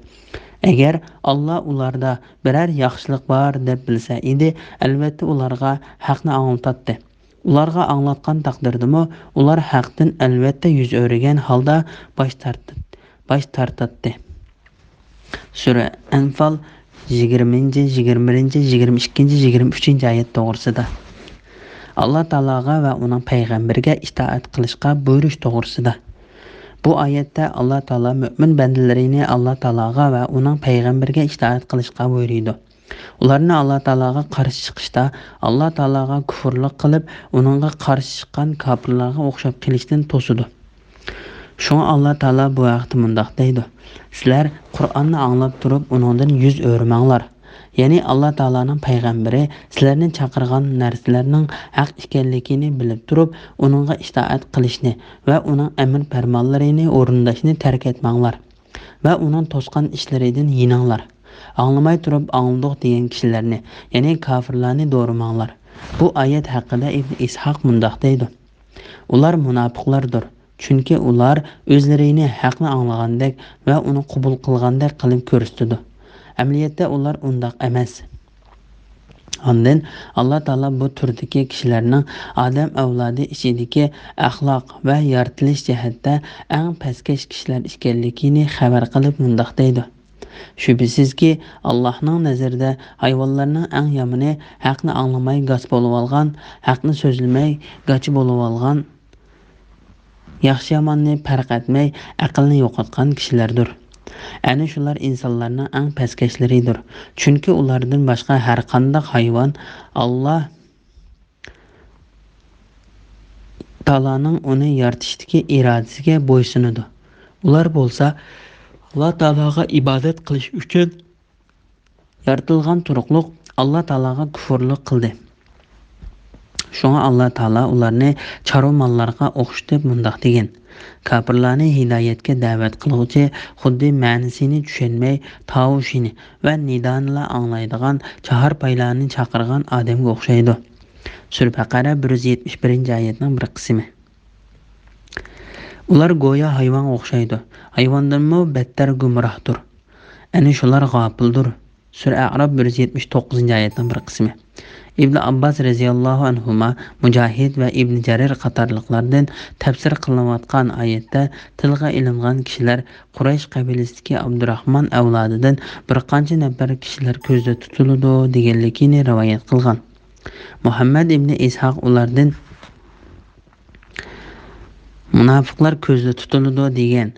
ئەگەر ئاللا ئۇلاردا بىرەر ياخشىلىق بار دەپ بىلسە ئىدى، ئەلۋەتتە ئۇلارغا ھەقنى ئاڭلىتاتتى. ئۇلارغا ئاڭلاتقان تەقدىردىمۇ، ئۇلار ھەقتىن ئەلۋەتتە يۈز ئۆرۈگەن ھالدا باش تارتىپ، باش تارتاتتى. سۈرە ئەنفال يىگىرمىنچى، يىگىرمە بىرىنچى، يىگىرمە ئىككىنچى، يىگىرمە ئۈچىنچى ئايەت توغرىسىدا. ئاللا تائالاغا ۋە ئۇنىڭ پەيغەمبىرىگە ئىتائەت قىلىشقا بۇيرۇش توغرىسىدا. بۇ ئايەتتە ئاللا تائالا مۆمىن بەندىلىرىنى ئاللا تائالاغا ۋە ئۇنىڭ پەيغەمبىرىگە ئىتائەت قىلىشقا بۇيرۇيدۇ. ئۇلارنى ئاللا تائالاغا قارشى چىقىشتا، ئاللا تائالاغا كۇفۇرلۇق قىلىپ، ئۇنىڭغا قارشى چىققان كاپىرلارغا ئوخشاپ قېلىشتىن توسىدۇ. شۇڭا ئاللا تائالا بۇ ھەقتە مۇنداق دەيدۇ، سىلەر قۇرئاننى ئاڭلاپ تۇرۇپ ئۇنىڭدىن يۈز ئۆرۈمەڭلار. يەنى ئاللا تائالانىڭ پەيغەمبىرى سىلەرنى چاقىرغان نەرسىلەرنىڭ ھەق ئىكەنلىكىنى بىلىپ تۇرۇپ، ئۇنىڭغا ئىتائەت قىلىشنى ۋە ئۇنىڭ ئەمر پەرمانلىرىنى ئورۇنداشنى تەرك ئەتمەڭلار. ۋە ئۇنىڭ توسقان ئىشلىرىدىن يېنىڭلار. ئاڭلىماي تۇرۇپ ئاڭلىدۇق دېگەن كىشىلەرنى، يەنى كاپىرلارنى دورىماڭلار. بۇ ئايەت ھەققىدە ئىبن ئىسھاق مۇنداق دەيدۇ، ئۇلار مۇناپىقلاردۇر. چۈنكى ئۇلار ئۆزلىرىنى ھەقنى ئاڭلىغاندەك ۋە ئۇنى قوبۇل قىلغاندەك قىلىپ كۆرسىتىدۇ. ئەمەلىيەتتە ئۇلار ئۇنداق ئەمەس. ئاندىن ئاللا تائالا بۇ تۈردىكى كىشىلەرنىڭ ئادەم ئەۋلادى ئىچىدىكى ئەخلاق ۋە يارىتىلىش جەھەتتە ئەڭ پەسكەش كىشىلەر ئىكەنلىكىنى خەۋەر قىلىپ مۇنداق دەيدۇ، شۈبھىسىزكى، ئاللاھنىڭ نەزىرىدە ھايۋانلارنىڭ ئەڭ يامىنى ھەقنى ئاڭلىماي گاس بولۇۋالغان، ھەقنى سۆزلىمەي گاچا بولۇۋالغان، ياخشى-ياماننى پەرق ئەتمەي ئەقلىنى يوقاتقان كىشىلەردۇر. ئەنە شۇلار ئىنسانلارنىڭ ئەڭ پەسكەشلىرىدۇر. چۈنكى ئۇلاردىن باشقا ھەرقانداق ھايۋان ئاللا تائالانىڭ ئۇنى يارىتىشتىكى ئىرادىسىگە بويسۇنىدۇ. ئۇلار بولسا ئاللا تائالاغا ئىبادەت قىلىش ئۈچۈن يارىتىلغان تۇرۇقلۇق ئاللا تائالاغا كۇفۇرلۇق قىلدى. شۇڭا ئاللا تائالا ئۇلارنى چارۋا ماللارغا ئوخشىتىپ مۇنداق دېگەن، كاپىرلارنى ھىدايەتكە دەۋەت قىلغۇچى خۇددى مەنىسىنى چۈشەنمەي تاۋۇشىنى ۋە نىدانىلا ئاڭلايدىغان چاھارپايلارنى چاقىرغان ئادەمگە ئوخشايدۇ. سۈرە بەقەرە بىر يۈز يەتمىش بىرىنچى ئايەتنىڭ بىر قىسمى. ئۇلار گويا ھايۋانغا ئوخشايدۇ. ھايۋاندىنمۇ بەتتەر گۇمراھدۇر. ئەنە شۇلار غاپىلدۇر. سۈرە ئەئراپ بىر يۈز يەتمىش توققۇزىنچى ئايەتنىڭ بىر قىسمى. ئىبن ئابباس رەزىياللاھۇ ئەنھۇما، مۇجاھىد ۋە ئىبن جەرىر قاتارلىقلاردىن تەپسىر قىلىنىۋاتقان ئايەتتە تىلغا ئېلىنغان كىشىلەر قۇرەيش قەبىلىسىدىكى ئابدۇراخمان ئەۋلادىدىن بىر قانچە نەپەر كىشىلەر كۆزدە تۇتۇلىدۇ دېگەنلىكىنى رىۋايەت قىلغان. مۇھەممەد ئىبنى ئىسھاق ئۇلاردىن مۇناپىقلار كۆزدە تۇتۇلىدۇ دېگەن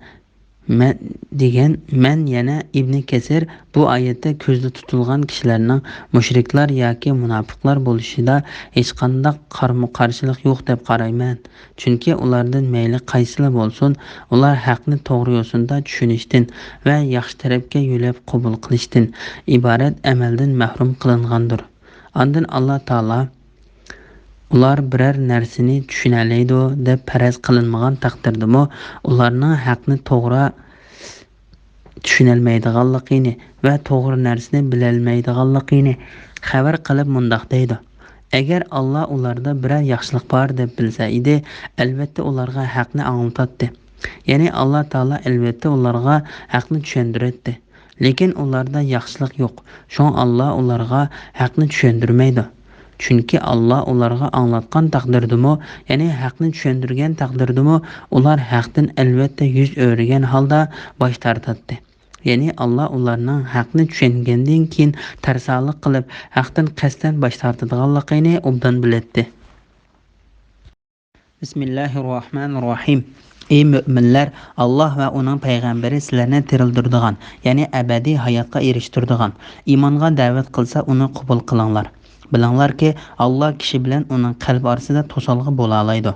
مەن دېگەن، مەن يەنە ئىبنى كەسىر بۇ ئايەتتە كۆزدە تۇتۇلغان كىشىلەرنىڭ مۇشرىكلار ياكى مۇناپىقلار بولۇشىدا ھېچقانداق قارىمۇقارشىلىق يوق دەپ قارايمەن. چۈنكى ئۇلاردىن مەيلى قايسىلا بولسۇن، ئۇلار ھەقنى توغرا يوسۇندا چۈشىنىشتىن ۋە ياخشى تەرەپكە يۆلەپ قوبۇل قىلىشتىن ئىبارەت ئەمەلدىن مەھرۇم قىلىنغاندۇر. ئاندىن ئاللا تائالا ئۇلار بىرەر نەرسىنى چۈشىنەلەيدۇ دەپ پەرەز قىلىنمىغان تەقدىردىمۇ، ئۇلارنىڭ ھەقنى توغرا چۈشىنەلمەيدىغانلىقىنى ۋە توغرا نەرسىنى بىلەلمەيدىغانلىقىنى خەۋەر قىلىپ مۇنداق دەيدۇ: ئەگەر ئاللا ئۇلاردا بىرەر ياخشىلىق بار دەپ بىلسە ئىدى، ئەلۋەتتە ئۇلارغا ھەقنى ئاڭلىتاتتى. يەنى ئاللا تائالا ئەلۋەتتە ئۇلارغا ھەقنى چۈشەندۈرەتتى. لېكىن ئۇلاردا ياخشىلىق يوق. شۇڭا ئاللا ئۇلارغا ھەقنى چۈشەندۈرمەيدۇ. چۈنكى ئاللا ئۇلارغا ئاڭلاتقان تەقدىردىمۇ، يەنى ھەقنى چۈشەندۈرگەن تەقدىردىمۇ، ئۇلار ھەقتىن ئەلۋەتتە يۈز ئۆرۈگەن ھالدا باش تارتاتتى. يەنى ئاللا ئۇلارنىڭ ھەقنى چۈشەنگەندىن كېيىن تەرسالىق قىلىپ، ھەقتىن قەستەن باش تارتىدىغانلىقىنى ئوبدان بىلەتتى. بىسمىللاھىرراھمانىرراھىم. ئى مۆمىنلەر، ئاللا ۋە ئۇنىڭ پەيغەمبىرى سىلەرنى تىرىلدۈرىدىغان، يەنى ئەبەدىي ھاياتقا ئېرىشتۈرىدىغان، ئىمانغا دەۋەت قىلسا، ئۇنى قوبۇل قىلىڭلار. بىلىڭلاركى، ئاللا كىشى بىلەن ئۇنىڭ قەلبى ئارىسىدا توسالغۇ بولالايدۇ.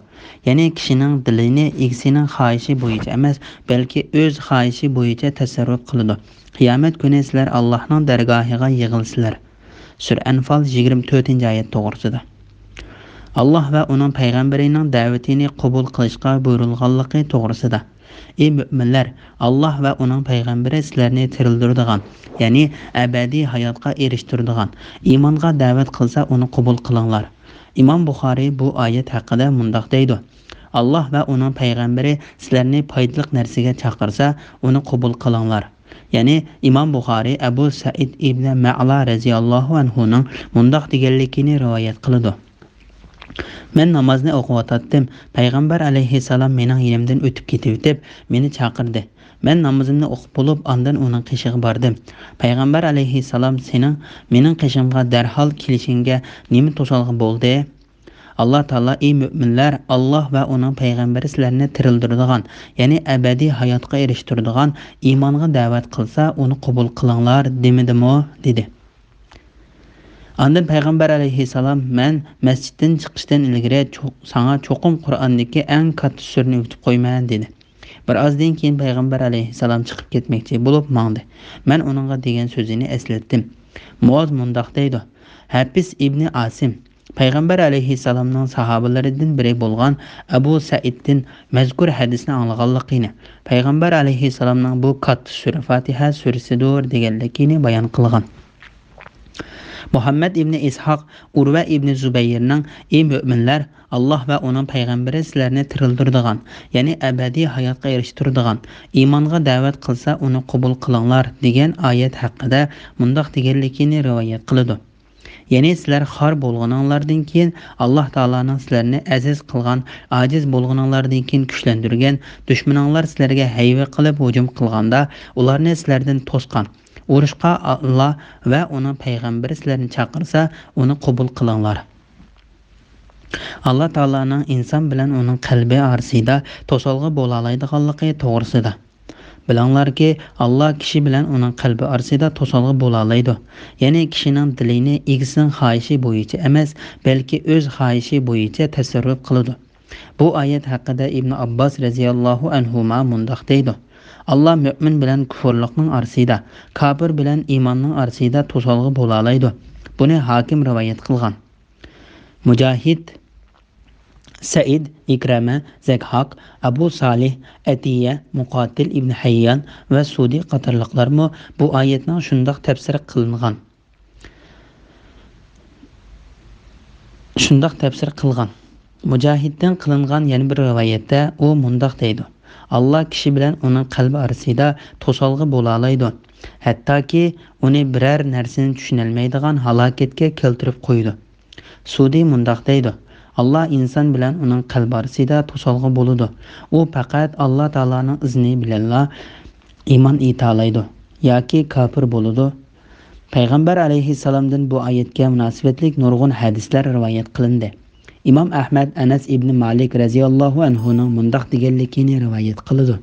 يەنى كىشىنىڭ دىلىنى ئىگىسىنىڭ خاھىشى بويىچە ئەمەس، بەلكى ئۆز خاھىشى بويىچە تەسەررۇپ قىلىدۇ. قىيامەت كۈنى سىلەر ئاللانىڭ دەرگاھىغا يىغىلىسىلەر. سۈرە ئەنفال يىگىرمە تۆتىنچى ئايەت توغرىسىدا. ئاللا ۋە ئۇنىڭ پەيغەمبىرىنىڭ دەۋىتىنى قوبۇل قىلىشقا بۇيرۇلغانلىقى توغرىسىدا. ئى مۆمىنلەر، ئاللا ۋە ئۇنىڭ پەيغەمبىرى سىلەرنى تىرىلدۈرىدىغان، يەنى ئەبەدىي ھاياتقا ئېرىشتۈرىدىغان، ئىمانغا دەۋەت قىلسا، ئۇنى قوبۇل قىلىڭلار. ئىمام بۇخارىي بۇ ئايەت ھەققىدە مۇنداق دەيدۇ: ئاللا ۋە ئۇنىڭ پەيغەمبىرى سىلەرنى پايدىلىق نەرسىگە چاقىرسا، ئۇنى قوبۇل قىلىڭلار. يەنى ئىمام بۇخارىي ئەبۇ سەئىد ئىبنى مەئلا رەزىياللاھۇ ئەنھۇنىڭ مۇنداق دېگەنلىكىنى رىۋايەت قىلىدۇ: مەن نامازنى ئوقۇۋاتاتتىم. پەيغەمبەر ئەلەيھىسسالام مېنىڭ يېنىمدىن ئۆتۈپ كېتىۋېتىپ، مېنى چاقىردى. مەن نامىزىمنى ئوقۇپ بولۇپ، ئاندىن ئۇنىڭ قېشىغا باردىم. پەيغەمبەر ئەلەيھىسسالام سېنىڭ مېنىڭ قېشىمغا دەرھال كېلىشىڭگە نېمە توسالغۇ بولدى؟ ئاللا تائالا: ئى مۆمىنلەر، ئاللا ۋە ئۇنىڭ پەيغەمبىرى سىلەرنى تىرىلدۈرىدىغان، يەنى ئەبەدىي ھاياتقا ئېرىشتۈرىدىغان ئىمانغا دەۋەت قىلسا، ئۇنى قوبۇل قىلىڭلار دېمىدىمۇ؟ دېدى. ئاندىن پەيغەمبەر ئەلەيھىسسالام: مەن مەسچىتتىن چىقىشتىن ئىلگىرى چو-، ساڭا چوقۇم قۇرئاندىكى ئەڭ كاتتا سۈرىنى ئۆگىتىپ قويىمەن، دېدى. بىر ئازدىن كېيىن پەيغەمبەر ئەلەيھىسسالام چىقىپ كەتمەكچى بولۇپ ماڭدى. مەن ئۇنىڭغا دېگەن سۆزىنى ئەسلەتتىم. مۇئاز مۇنداق دەيدۇ: ھەپىس ئىبنى ئاسىم پەيغەمبەر ئەلەيھىسسالامنىڭ ساھابىلىرىدىن بىرى بولغان ئەبۇ سەئىدتىن مەزكۇر ھەدىسنى ئاڭلىغانلىقىنى، پەيغەمبەر ئەلەيھىسسالامنىڭ بۇ كاتتا سۈرە فاتىھە سۈرىسىدۇر دېگەنلىكىنى بايان قىلغان. مۇھەممەد ئىبنى ئىسھاق ئۇرۋە ئىبنى زۇبەيرنىڭ: ئى مۆمىنلەر، ئاللا ۋە ئۇنىڭ پەيغەمبىرى سىلەرنى تىرىلدۈرىدىغان، يەنى ئەبەدىي ھاياتقا ئېرىشتۈرىدىغان، ئىمانغا دەۋەت قىلسا، ئۇنى قوبۇل قىلىڭلار، دېگەن ئايەت ھەققىدە مۇنداق دېگەنلىكىنى رىۋايەت قىلىدۇ. يەنى سىلەر خار بولغىنىڭلاردىن كېيىن، ئاللا تائالانىڭ سىلەرنى ئەزىز قىلغان، ئاجىز بولغىنىڭلاردىن كېيىن كۈچلەندۈرگەن، دۈشمىنىڭلار سىلەرگە ھەيۋە قىلىپ ھۇجۇم قىلغاندا، ئۇلارنى سىلەردىن توسقان، ئۇرۇشقا ئاللا ۋە ئۇنىڭ پەيغەمبىرى سىلەرنى چاقىرسا، ئۇنى قوبۇل قىلىڭلار. ئاللا تائالانىڭ ئىنسان بىلەن ئۇنىڭ قەلبى ئارىسىدا توسالغۇ بولالايدىغانلىقى توغرىسىدا. بىلىڭلاركى، ئاللا كىشى بىلەن ئۇنىڭ قەلبى ئارىسىدا توسالغۇ بولالايدۇ. يەنى كىشىنىڭ دىلىنى ئىگىسىنىڭ خاھىشى بويىچە ئەمەس، بەلكى ئۆز خاھىشى بويىچە تەسەررۇپ قىلىدۇ. بۇ ئايەت ھەققىدە ئىبنى ئابباس رەزىياللاھۇ ئەنھۇما مۇنداق دەيدۇ: ئاللا مۆمىن بىلەن كۇفۇرلۇقنىڭ ئارىسىدا، كاپىر بىلەن ئىماننىڭ ئارىسىدا توسالغۇ بولالايدۇ. بۇنى ھاكىم رىۋايەت قىلغان. مۇجاھىد، سەئىد، ئىكرەمە، زەكھاك، ئەبۇ سالىھ، ئەتىيە، مۇقاتىل ئىبن ھەييان ۋە سۇدى قاتارلىقلارمۇ بۇ ئايەتنىڭ شۇنداق تەپسىر قىلىنغان، شۇنداق تەپسىر قىلغان. مۇجاھىدتىن قىلىنغان يەنە بىر رىۋايەتتە ئۇ مۇنداق دەيدۇ: ئاللا كىشى بىلەن ئۇنىڭ قەلبى ئارىسىدا توسالغۇ بولالايدۇ، ھەتتاكى ئۇنى بىرەر نەرسىنى چۈشىنەلمەيدىغان ھالاكەتكە كەلتۈرۈپ قويىدۇ. سۇدى مۇنداق دەيدۇ: ئاللا ئىنسان بىلەن ئۇنىڭ قەلبى ئارىسىدا توسالغۇ بولىدۇ. ئۇ پەقەت ئاللا تائالانىڭ ئىزنى بىلەنلا ئىمان ئېيتالايدۇ ياكى كاپىر بولىدۇ. پەيغەمبەر ئەلەيھىسسالامدىن بۇ ئايەتكە مۇناسىۋەتلىك نۇرغۇن ھەدىسلەر رىۋايەت قىلىندى. ئىمام ئەھمەد ئەنەس ئىبنى مالىك رەزىياللاھۇ ئەنھۇنىڭ مۇنداق دېگەنلىكىنى رىۋايەت قىلىدۇ: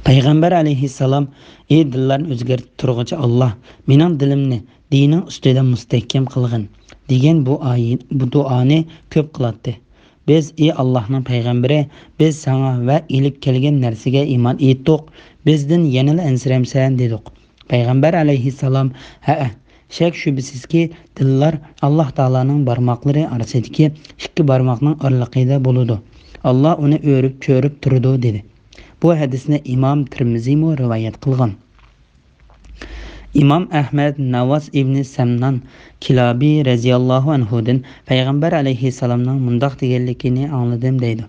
پەيغەمبەر ئەلەيھىسسالام: «ئى دىللارنى ئۆزگەرتىپ تۇرغۇچى ئاللا، مېنىڭ دىلىمنى دىنىڭ ئۈستىدە مۇستەھكەم قىلغىن» دېگەن بۇ ئايەت، بۇ دۇئانى كۆپ قىلاتتى. بىز: «ئى ئاللاھنىڭ پەيغەمبىرى، بىز ساڭا ۋە ئېلىپ كەلگەن نەرسىگە ئىمان ئېيتتۇق، بىزدىن يەنىلا ئەنسىرەمسەن؟» دېدۇق. پەيغەمبەر ئەلەيھىسسالام: «ھەئە، شەك-شۈبھىسىزكى، دىللار ئاللا تائالانىڭ بارماقلىرى ئارىسىدىكى ئىككى بارماقنىڭ ئارىلىقىدا بولىدۇ. ئاللا ئۇنى ئۆرۈپ-چۆرۈپ تۇرىدۇ» دېدى. بۇ ھەدىسنى ئىمام تىرمىزىمۇ رىۋايەت قىلغان. ئىمام ئەھمەد ناۋاس ئىبنى سەمنان كىلابى رەزىياللاھۇ ئەنھۇدىن پەيغەمبەر ئەلەيھىسسالامنىڭ مۇنداق دېگەنلىكىنى ئاڭلىدىم دەيدۇ: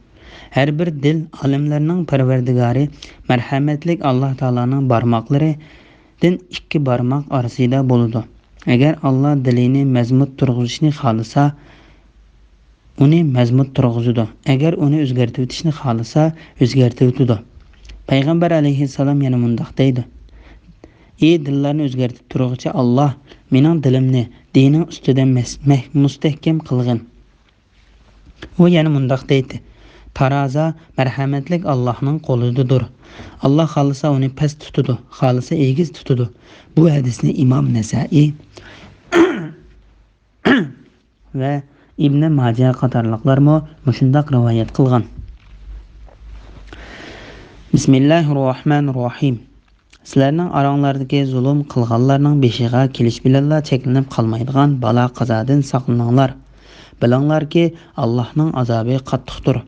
«ھەر بىر دىل ئالەملەرنىڭ پەرۋەردىگارى، مەرھەمەتلىك ئاللا تائالانىڭ بارماقلىرىدىن ئىككى بارماق ئارىسىدا بولىدۇ. ئەگەر ئاللا دىلىنى مەزمۇت تۇرغۇزۇشنى خالىسا، ئۇنى مەزمۇت تۇرغۇزىدۇ. ئەگەر ئۇنى ئۆزگەرتىۋېتىشنى خالىسا، ئۆزگەرتىۋېتىدۇ.» پەيغەمبەر ئەلەيھىسسالام يەنە مۇنداق دەيدۇ: «ئى دىللارنى ئۆزگەرتىپ تۇرغۇچى ئاللا، مېنىڭ دىلىمنى دىنىڭ ئۈستىدە مەس-، مەھ-، مۇستەھكەم قىلغىن. ئۇ يەنە مۇنداق دەيتتى: تارازا مەرھەمەتلىك ئاللاھنىڭ قولىدىدۇر. ئاللا خالىسا ئۇنى پەس تۇتىدۇ، خالىسا ئېگىز تۇتىدۇ.» بۇ ھەدىسنى ئىمام نەسائىي ۋە ئىبنى ماجە قاتارلىقلارمۇ مۇشۇنداق رىۋايەت قىلغان. بىسمىللاھىررەھمانىررەھىم. سىلەرنىڭ ئاراڭلاردىكى زۇلۇم قىلغانلارنىڭ بېشىغا كېلىش بىلەنلا چەكلىنىپ قالمايدىغان بالا-قازادىن ساقلىنىڭلار. بىلىڭلاركى، ئاللاھنىڭ ئازابى قاتتىقتۇر.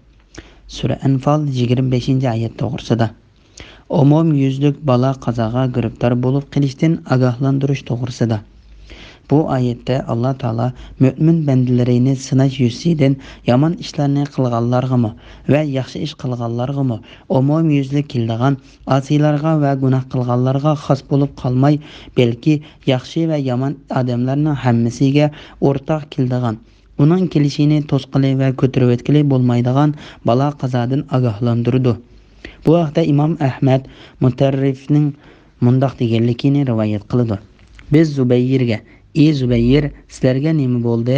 سۈرە ئەنفال، يىگىرمە بەشىنچى ئايەت توغرىسىدا. ئومۇميۈزلۈك بالا-قازاغا گىرىپتار بولۇپ قېلىشتىن ئاگاھلاندۇرۇش توغرىسىدا. بۇ ئايەتتە ئاللا تائالا مۆمىن بەندىلىرىنى سىناش يۈزىسىدىن يامان ئىشلارنى قىلغانلارغىمۇ ۋە ياخشى ئىش قىلغانلارغىمۇ ئومۇميۈزلۈك كېلىدىغان، ئاسىيلارغا ۋە گۇناھ قىلغانلارغا خاس بولۇپ قالماي، بەلكى ياخشى ۋە يامان ئادەملەرنىڭ ھەممىسىگە ئورتاق كېلىدىغان، ئۇنىڭ كېلىشىنى توسقىلى ۋە كۆتۈرۈۋەتكىلى بولمايدىغان بالا-قازادىن ئاگاھلاندۇرىدۇ. بۇ ھەقتە ئىمام ئەھمەد مۇتەررىفنىڭ مۇنداق دېگەنلىكىنى رىۋايەت قىلىدۇ: بىز زۇبەيرگە: «ئى زۇبەير، سىلەرگە نېمە بولدى؟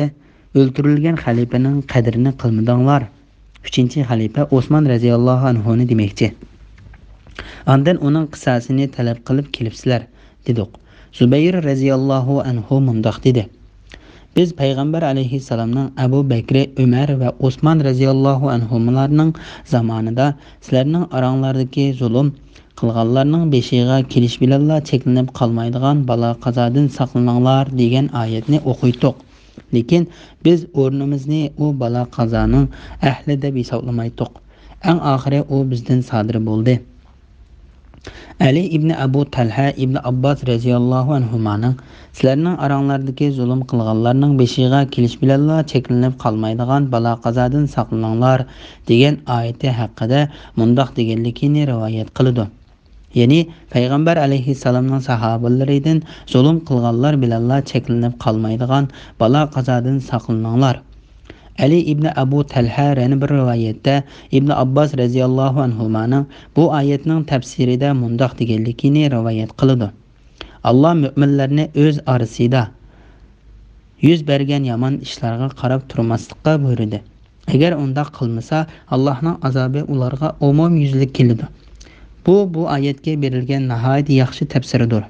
ئۆلتۈرۈلگەن خەلىپىنىڭ قەدرىنى قىلمىدىڭلار.» ئۈچىنچى خەلىپە ئوسمان رەزىياللاھۇ ئەنھۇنى دېمەكچى. ئاندىن ئۇنىڭ قىساسىنى تەلەپ قىلىپ كېلىپسىلەر، دېدۇق. زۇبەير رەزىياللاھۇ ئەنھۇ مۇنداق دېدى: بىز پەيغەمبەر ئەلەيھىسسالامنىڭ ئەبۇ بەكرى، ئۆمەر ۋە ئوسمان رەزىياللاھۇ ئەنھۇملارنىڭ زامانىدا سىلەرنىڭ ئاراڭلاردىكى زۇلۇم قىلغانلارنىڭ بېشىغا كېلىش بىلەنلا چەكلىنىپ قالمايدىغان بالا-قازادىن ساقلىنىڭلار دېگەن ئايەتنى ئوقۇيتتۇق. لېكىن بىز ئورنىمىزنى ئۇ بالا-قازانىڭ ئەھلى دەپ ھېسابلىمايتتۇق. ئەڭ ئاخىرى ئۇ بىزدىن سادىر بولدى. ئەلى ئىبنى ئەبۇ تەلھە ئىبنى ئابباس رەزىياللاھۇ ئەنھۇمانىڭ «سىلەرنىڭ ئاراڭلاردىكى زۇلۇم قىلغانلارنىڭ بېشىغا كېلىش بىلەنلا چەكلىنىپ قالمايدىغان بالا-قازادىن ساقلىنىڭلار» دېگەن ئايىتى ھەققىدە مۇنداق دېگەنلىكىنى رىۋايەت قىلىدۇ. يەنى پەيغەمبەر ئەلەيھىسسالامنىڭ ساھابىلىرىدىن زۇلۇم قىلغانلار بىلەنلا چەكلىنىپ قالمايدىغان بالا-قازادىن ساقلىنىڭلار. ئەلى ئىبنى ئەبۇ تەلھە يەنە بىر رىۋايەتتە ئىبنى ئابباس رەزىياللاھۇ ئەنھۇمانىڭ بۇ ئايەتنىڭ تەپسىرىدە مۇنداق دېگەنلىكىنى رىۋايەت قىلىدۇ: ئاللا مۆمىنلەرنى ئۆز ئارىسىدا يۈز بەرگەن يامان ئىشلارغا قاراپ تۇرماسلىققا بۇيرۇدى. ئەگەر ئۇنداق قىلمىسا، ئاللاھنىڭ ئازابى ئۇلارغا ئومۇميۈزلۈك كېلىدۇ. بۇ، بۇ ئايەتكە بېرىلگەن ناھايىتى ياخشى تەپسىردۇر.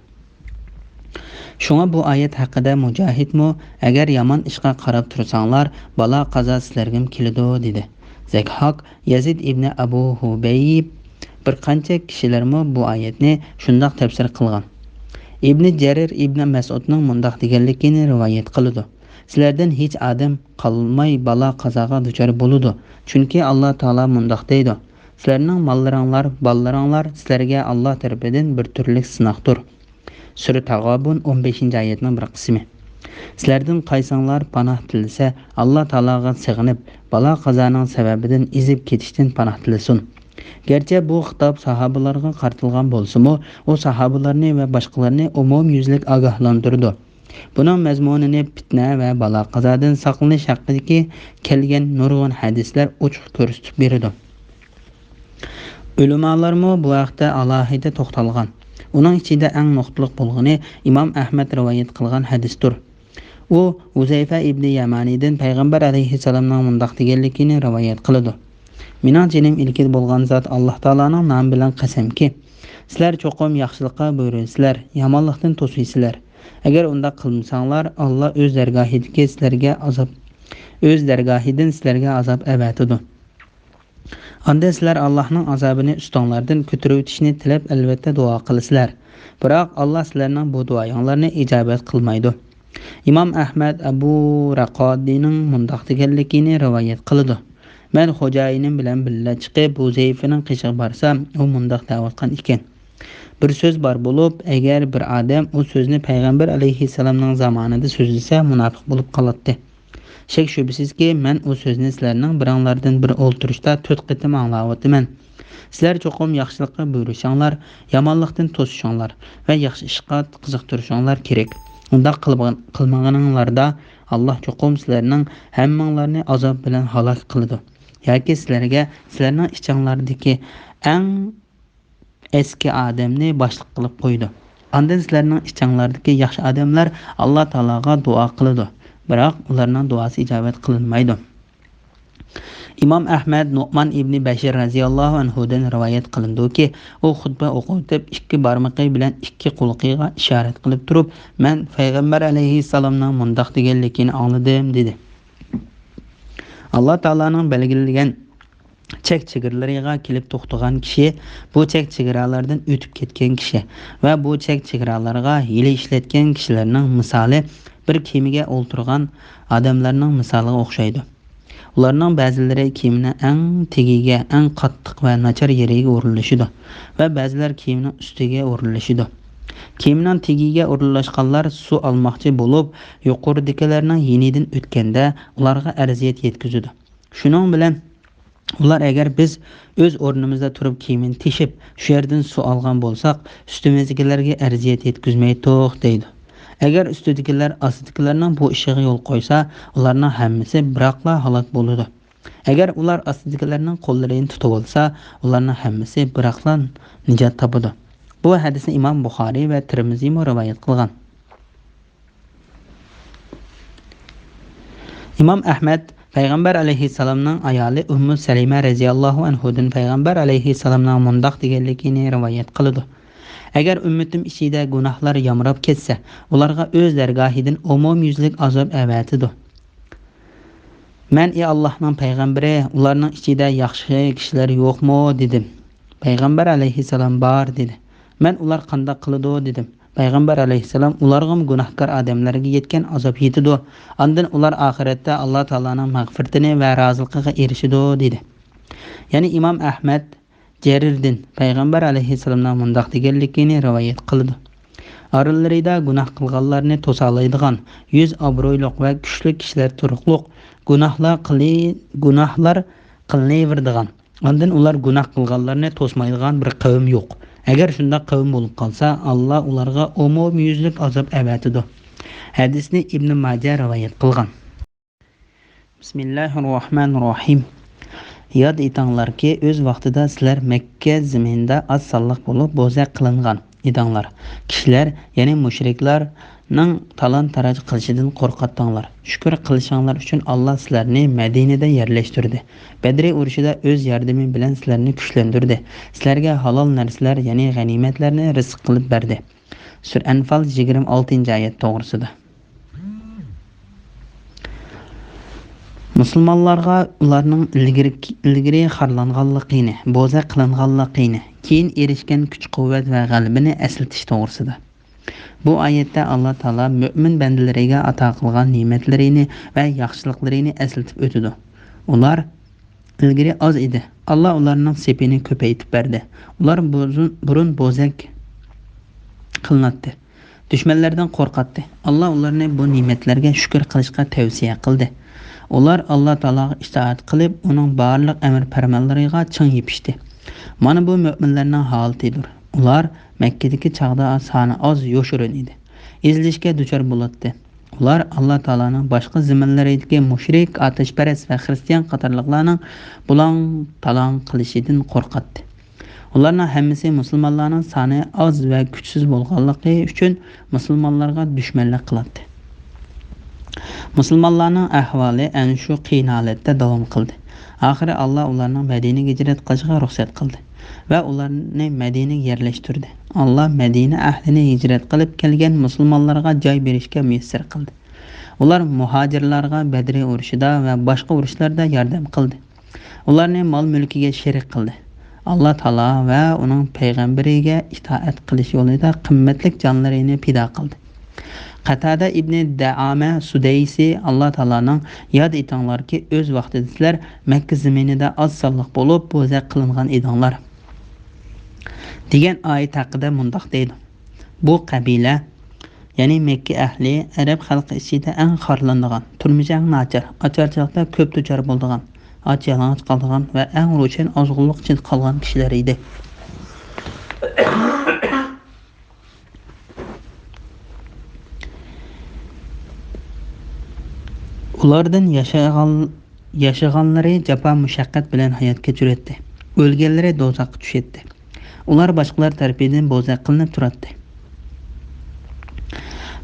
شۇڭا بۇ ئايەت ھەققىدە مۇجاھىدمۇ: «ئەگەر يامان ئىشقا قاراپ تۇرساڭلار، بالا-قازا سىلەرگىمۇ كېلىدۇ» دېدى. زەكھاك، يەزىد ئىبنى ئەبۇ ھۇبەيب، بىر قانچە كىشىلەرمۇ بۇ ئايەتنى شۇنداق تەپسىر قىلغان. ئىبنى جەرىر ئىبنى مەسئۇدنىڭ مۇنداق دېگەنلىكىنى رىۋايەت قىلىدۇ: سىلەردىن ھېچ ئادەم قالماي بالا-قازاغا دۇچار بولىدۇ. چۈنكى ئاللا تائالا مۇنداق دەيدۇ: سىلەرنىڭ ماللىرىڭلار، بالىلىرىڭلار سىلەرگە ئاللا تەرىپىدىن بىر تۈرلۈك سىناقتۇر. سۈرە تاغابۇن، ئون بەشىنچى ئايەتنىڭ بىر قىسمى. سىلەردىن قايسىڭلار پاناھ تىلىسە، ئاللا تائالاغا سېغىنىپ، بالا-قازانىڭ سەۋەبىدىن ئېزىپ كېتىشتىن پاناھ تىلىسۇن. گەرچە بۇ خىتاب ساھابىلارغا قارىتىلغان بولسىمۇ، ئۇ ساھابىلارنى ۋە باشقىلارنى ئومۇميۈزلۈك ئاگاھلاندۇرىدۇ. بۇنىڭ مەزمۇنىنى پىتنە ۋە بالا-قازادىن ساقلىنىش ھەققىدىكى كەلگەن نۇرغۇن ھەدىسلەر ئوچۇق كۆرسىتىپ بېرىدۇ. ئۆلىمالارمۇ بۇ ھەقتە ئالاھىدە توختالغان. ئۇنىڭ ئىچىدە ئەڭ نۇقتىلىق بولغىنى ئىمام ئەھمەد رىۋايەت قىلغان ھەدىستۇر. ئۇ ھۇزەيفە ئىبنى يەمانىدىن پەيغەمبەر ئەلەيھىسسالامنىڭ مۇنداق دېگەنلىكىنى رىۋايەت قىلىدۇ: مېنىڭ جېنىم ئىلكىدە بولغان زات ئاللاھ تائالانىڭ نامى بىلەن قەسەمكى، سىلەر چوقۇم ياخشىلىققا بۇيرۇيسىلەر، يامانلىقتىن توسۇيسىلەر. ئەگەر ئۇنداق قىلمىساڭلار، ئاللاھ ئۆز دەرگاھىدىكى سىلەرگە ئازاب، ئۆز دەرگاھىدىن سىلەرگە ئازاب ئەۋەتىدۇ. ئاندىن سىلەر ئاللاھنىڭ ئازابىنى ئۈستۈڭلاردىن كۆتۈرۈۋېتىشنى تىلەپ، ئەلۋەتتە، دۇئا قىلىسىلەر. بىراق، ئاللاھ سىلەرنىڭ بۇ دۇئايىڭلارنى ئىجابەت قىلمايدۇ. ئىمام ئەھمەد ئەبۇ رەقادىنىڭ مۇنداق دېگەنلىكىنى رىۋايەت قىلىدۇ: مەن خوجايىنىم بىلەن بىللە چىقىپ، ھۇزەيفىنىڭ قېشىغا بارسام، ئۇ مۇنداق دەۋاتقان ئىكەن: بىر سۆز بار بولۇپ، ئەگەر بىر ئادەم ئۇ سۆزنى پەيغەمبەر ئەلەيھىسسالامنىڭ زامانىدا سۆزلىسە، مۇناپىق بولۇپ قالاتتى. شەك-شۈبھىسىزكى، مەن ئۇ سۆزنى سىلەرنىڭ بىرىڭلاردىن بىر ئولتۇرۇشتا تۆت قېتىم ئاڭلاۋاتىمەن. سىلەر چوقۇم ياخشىلىققا بۇيرۇشۇڭلار، يامانلىقتىن توسۇشۇڭلار ۋە ياخشى ئىشقا قىزىقتۇرۇشۇڭلار كېرەك. ئۇنداق قىلمىغان-، قىلمىغىنىڭلاردا، ئاللاھ چوقۇم سىلەرنىڭ ھەممىڭلارنى ئازاب بىلەن ھالاك قىلىدۇ. ياكى سىلەرگە سىلەرنىڭ ئىچىڭلاردىكى ئەڭ ئەسكى ئادەمنى باشلىق قىلىپ قويىدۇ. ئاندىن سىلەرنىڭ ئىچىڭلاردىكى ياخشى ئادەملەر ئاللاھ تائالاغا دۇئا قىلىدۇ، بىراق ئۇلارنىڭ دۇئاسى ئىجابەت قىلىنمايدۇ. ئىمام ئەھمەد نۇئمان ئىبنى بەشىر رەزىياللاھۇ ئەنھۇدىن رىۋايەت قىلىنىدۇكى، ئۇ خۇتبە ئوقۇۋېتىپ، ئىككى بارمىقى بىلەن ئىككى قۇلىقىغا ئىشارەت قىلىپ تۇرۇپ، مەن پەيغەمبەر ئەلەيھىسسالامنىڭ مۇنداق دېگەنلىكىنى ئاڭلىدىم، دېدى. ئاللاھ تائالانىڭ بەلگىلىگەن چەك-چېگرىلىرىغا كېلىپ توختىغان كىشى، بۇ چەك-چېگرىلاردىن ئۆتۈپ كەتكەن كىشى ۋە بۇ چەك-چېگرىلارغا ھىيلە ئىشلەتكەن كىشىلەرنىڭ مىسالى بىر كېمىگە ئولتۇرغان ئادەملەرنىڭ مىسالىغا ئوخشايدۇ. ئۇلارنىڭ بەزىلىرى كېمىنىڭ ئەڭ تېگىگە، ئەڭ قاتتىق ۋە ناچار يېرىگە ئورۇنلىشىدۇ ۋە بەزىلەر كېمىنىڭ ئۈستىگە ئورۇنلىشىدۇ. كېمىنىڭ تېگىگە ئورۇنلاشقانلار سۇ ئالماقچى بولۇپ، يۇقىرىدىكىلەرنىڭ يېنىدىن ئۆتكەندە، ئۇلارغا ئەزىيەت يەتكۈزىدۇ. شۇنىڭ بىلەن ئۇلار، ئەگەر بىز ئۆز ئورنىمىزدا تۇرۇپ كېمىنى تېشىپ، شۇ يەردىن سۇ ئالغان بولساق، ئۈستىمىزدىكىلەرگە ئەزىيەت يەتكۈزمەيتتۇق، دەيدۇ. ئەگەر ئۈستىدىكىلەر ئاستىدىكىلەرنىڭ بۇ ئىشىغا يول قويسا، ئۇلارنىڭ ھەممىسى بىراقلا ھالاك بولىدۇ. ئەگەر ئۇلار ئاستىدىكىلەرنىڭ قوللىرىنى تۇتۇۋالسا، ئۇلارنىڭ ھەممىسى بىراقلا نىجات تاپىدۇ. بۇ ھەدىسنى ئىمام بۇخارىي ۋە تىرمىزىيمۇ رىۋايەت قىلغان. ئىمام ئەھمەد پەيغەمبەر ئەلەيھىسسالامنىڭ ئايالى ئۇممۇ سەلىمە رەزىياللاھۇ ئەنھۇدىن پەيغەمبەر ئەلەيھىسسالامنىڭ مۇنداق دېگەنلىكىنى رىۋايەت قىلىدۇ: ئەگەر ئۈممىتىم ئىچىدە گۇناھلار يامراپ كەتسە، ئۇلارغا ئۆز دەرگاھىدىن ئومۇميۈزلۈك ئازاب ئەۋەتىدۇ. مەن: ئى ئاللاھنىڭ پەيغەمبىرى، ئۇلارنىڭ ئىچىدە ياخشى كىشىلەر يوقمۇ؟ دېدىم. پەيغەمبەر ئەلەيھىسسالام: بار، دېدى. مەن: ئۇلار قانداق قىلىدۇ؟ دېدىم. پەيغەمبەر ئەلەيھىسسالام: ئۇلارغىمۇ گۇناھكار ئادەملەرگە يەتكەن ئازاب يېتىدۇ. ئاندىن ئۇلار ئاخىرەتتە ئاللا تائالانىڭ مەغپىرىتىنى ۋە رازىلىقىغا ئېرىشىدۇ، دېدى. يەنى ئىمام ئەھمەد جەرىردىن پەيغەمبەر ئەلەيھىسسالامنىڭ مۇنداق دېگەنلىكىنى رىۋايەت قىلىدۇ: ئارىلىرىدا گۇناھ قىلغانلارنى توسالايدىغان، يۈز ئابرۇيلۇق ۋە كۈچلۈك كىشىلەر تۇرۇقلۇق گۇناھلار قىلى-، گۇناھلار قىلىنىۋېرىدىغان، ئاندىن ئۇلار گۇناھ قىلغانلارنى توسمايدىغان بىر قەۋم يوق. ئەگەر شۇنداق قەۋم بولۇپ قالسا، ئاللا ئۇلارغا ئومۇميۈزلۈك ئازاب ئەۋەتىدۇ. ھەدىسنى ئىبنى ماجە رىۋايەت قىلغان. بىسمىللاھىررەھمانىررەھىم. ياد ئېتىڭلاركى، ئۆز ۋاقتىدا سىلەر مەككە زېمىنىدا ئاز سانلىق بولۇپ بوزەك قىلىنغان ئىدىڭلار. كىشىلەر، يەنى مۇشرىكلارنىڭ تالان-تاراج قىلىشىدىن قورقاتتىڭلار. شۈكۈر قىلىشىڭلار ئۈچۈن ئاللا سىلەرنى مەدىنىدە يەرلەشتۈردى. بەدرى ئۇرۇشىدا ئۆز ياردىمى بىلەن سىلەرنى كۈچلەندۈردى. سىلەرگە ھالال نەرسىلەر، يەنى غەنىيمەتلەرنى رىزىق قىلىپ بەردى. سۈرە ئەنفال يىگىرمە ئالتىنچى ئايەت توغرىسىدا. مۇسۇلمانلارغا ئۇلارنىڭ ئىلگىرى، ئىلگىرى خارلانغانلىقىنى، بوزەك قىلىنغانلىقىنى، كېيىن ئېرىشكەن كۈچ-قۇۋۋەت ۋە غەلىبىنى ئەسلىتىش توغرىسىدا. بۇ ئايەتتە ئاللا تائالا مۆمىن بەندىلىرىگە ئاتا قىلغان نېمەتلىرىنى ۋە ياخشىلىقلىرىنى ئەسلىتىپ ئۆتىدۇ. ئۇلار ئىلگىرى ئاز ئىدى. ئاللا ئۇلارنىڭ سېپىنى كۆپەيتىپ بەردى. ئۇلار بۇزۇن-، بۇرۇن بوزەك قىلىناتتى. دۈشمەنلەردىن قورقاتتى. ئاللا ئۇلارنى بۇ نېمەتلەرگە شۈكۈر قىلىشقا تەۋسىيە قىلدى. ئۇلار ئاللا تائالاغا ئىتائەت قىلىپ، ئۇنىڭ بارلىق ئەمر پەرمانلىرىغا چىڭ يېپىشتى. مانا بۇ مۆمىنلەرنىڭ ھالىتىدۇر. ئۇلار مەككىدىكى چاغدا سانى ئاز، يوشۇرۇن ئىدى. ئېزىلىشكە دۇچار بولاتتى. ئۇلار ئاللا تائالانىڭ باشقا زېمىنلىرىدىكى مۇشرىك، ئاتەشپەرەس ۋە خىرىستىيان قاتارلىقلارنىڭ بۇلاڭ-تالاڭ قىلىشىدىن قورقاتتى. ئۇلارنىڭ ھەممىسى مۇسۇلمانلارنىڭ سانى ئاز ۋە كۈچسىز بولغانلىقى ئۈچۈن مۇسۇلمانلارغا دۈشمەنلىك قىلاتتى. مۇسۇلمانلارنىڭ ئەھۋالى ئەنە شۇ قىيىن ھالەتتە داۋام قىلدى. ئاخىرى ئاللا ئۇلارنىڭ مەدىنىگە ھىجرەت قىلىشىغا رۇخسەت قىلدى ۋە ئۇلارنى مەدىنىگە يەرلەشتۈردى. ئاللا مەدىنە ئەھلىنى ھىجرەت قىلىپ كەلگەن مۇسۇلمانلارغا جاي بېرىشكە مۇيەسسەر قىلدى. ئۇلار مۇھاجىرلارغا بەدرى ئۇرۇشىدا ۋە باشقا ئۇرۇشلاردا ياردەم قىلدى. ئۇلارنى مال-مۈلكىگە شېرىك قىلدى. ئاللا تائالا ۋە ئۇنىڭ پەيغەمبىرىگە ئىتائەت قىلىش يولىدا قىممەتلىك جانلىرىنى پىدا قىلدى. قەتادە ئىبنى دەئامە سۇدەيسى، ئاللا تائالانىڭ ياد ئېتىڭلاركى، ئۆز ۋاقتىدا سىلەر مەككە زېمىنىدا ئاز سانلىق بولۇپ، بوزەك قىلىنغان ئىدىڭلار، دېگەن ئايەت ھەققىدە مۇنداق دەيدۇ: بۇ قەبىلە، يەنى مەككە ئەھلى، ئەرەب خەلقى ئىچىدە ئەڭ خارلىنىدىغان، تۇرمۇشى ئەڭ ناچار، ئاچارچىلىقتا كۆپ دۇچار بولىدىغان، ئاچ-يالىڭاچ قالىدىغان ۋە ئەڭ روشەن ئازغۇنلۇق ئىچىدە قالغان كىشىلەر ئىدى. ئۇلاردىن ياشىغان، ياشىغانلىرى جاپا-مۇشەققەت بىلەن ھايات كەچۈرەتتى. ئۆلگەنلىرى دوزاخقا چۈشەتتى. ئۇلار باشقىلار تەرىپىدىن بوزەك قىلىنىپ تۇراتتى.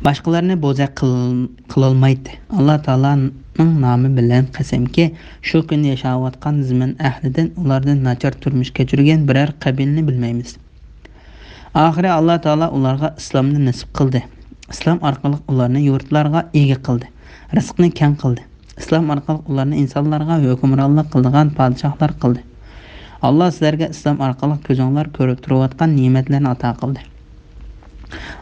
باشقىلارنى بوزەك قىل-، قىلالمايتتى. ئاللا تائالانىڭ نامى بىلەن قەسەمكى، شۇ كۈنى ياشاۋاتقان زېمىن ئەھلىدىن ئۇلاردىن ناچار تۇرمۇش كەچۈرگەن بىرەر قەبىلىنى بىلمەيمىز. ئاخىرى ئاللا تائالا ئۇلارغا ئىسلامنى نېسىپ قىلدى. ئىسلام ئارقىلىق ئۇلارنى يۇرتلارغا ئىگە قىلدى. رىزقىنى كەڭ قىلدى. ئىسلام ئارقىلىق ئۇلارنى ئىنسانلارغا ھۆكۈمرانلىق قىلىدىغان پادىشاھلار قىلدى. ئاللا سىلەرگە ئىسلام ئارقىلىق كۆزۈڭلار كۆرۈپ تۇرۇۋاتقان نېمەتلەرنى ئاتا قىلدى.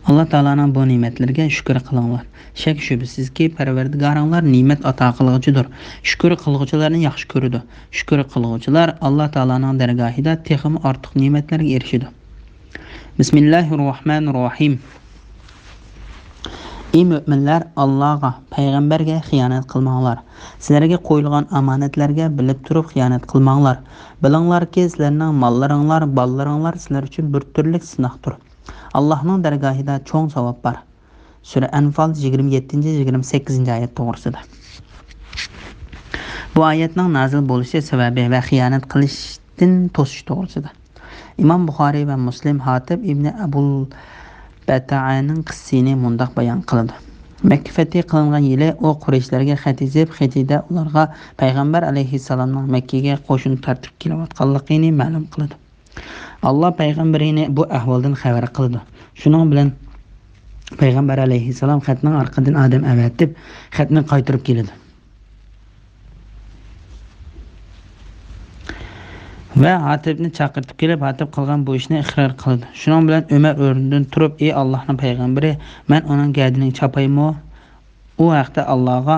ئاللا تائالانىڭ بۇ نېمەتلىرىگە شۈكۈر قىلىڭلار. شەك-شۈبھىسىزكى، پەرۋەردىگارىڭلار نېمەت ئاتا قىلغۇچىدۇر. شۈكۈر قىلغۇچىلارنى ياخشى كۆرىدۇ. شۈكۈر قىلغۇچىلار ئاللا تائالانىڭ دەرگاھىدا تېخىمۇ ئارتۇق نېمەتلەرگە ئېرىشىدۇ. بىسمىللاھىررەھمانىررەھىم. ئى مۆمىنلەر، ئاللاغا، پەيغەمبەرگە خىيانەت قىلماڭلار. سىلەرگە قويۇلغان ئامانەتلەرگە بىلىپ تۇرۇپ خىيانەت قىلماڭلار. بىلىڭلاركى، سىلەرنىڭ ماللىرىڭلار، بالىلىرىڭلار سىلەر ئۈچۈن بىر تۈرلۈك سىناقتۇر. ئاللاھنىڭ دەرگاھىدا چوڭ ساۋاب بار. سۈرە ئەنفال، يىگىرمە يەتتىنچى، يىگىرمە سەككىزىنچى ئايەت توغرىسىدا. بۇ ئايەتنىڭ نازىل بولۇشى سەۋەبى ۋە خىيانەت قىلىشتىن توسۇش توغرىسىدا. ئىمام بۇخارىي ۋە مۇسلىم ھاتىب ئىبنى ئەبۇل بەتەئەنىڭ قىسسىسىنى مۇنداق بايان قىلىدۇ: مەككە فەتھى قىلىنغان يىلى ئۇ قۇرەيشلەرگە خەت يېزىپ، خېتىدە ئۇلارغا پەيغەمبەر ئەلەيھىسسالامنىڭ مەككىگە قوشۇن تارتىپ كېلىۋاتقانلىقىنى مەلۇم قىلىدۇ. ئاللا پەيغەمبىرىنى بۇ ئەھۋالدىن خەۋەر قىلىدۇ. شۇنىڭ بىلەن پەيغەمبەر ئەلەيھىسسالام خەتنىڭ ئارقىدىن ئادەم ئەۋەتىپ، خەتنى قايتۇرۇپ كېلىدۇ. ۋە ھاتىپنى چاقىرتىپ كېلىپ، ھاتىپ قىلغان بۇ ئىشنى ئىقرار قىلىدۇ. شۇنىڭ بىلەن ئۆمەر ئورنىدىن تۇرۇپ، ئى ئاللاھنىڭ پەيغەمبىرى، مەن ئۇنىڭ گەدىنىگە چاپايمۇ؟ ئۇ ھەقتە ئاللاغا،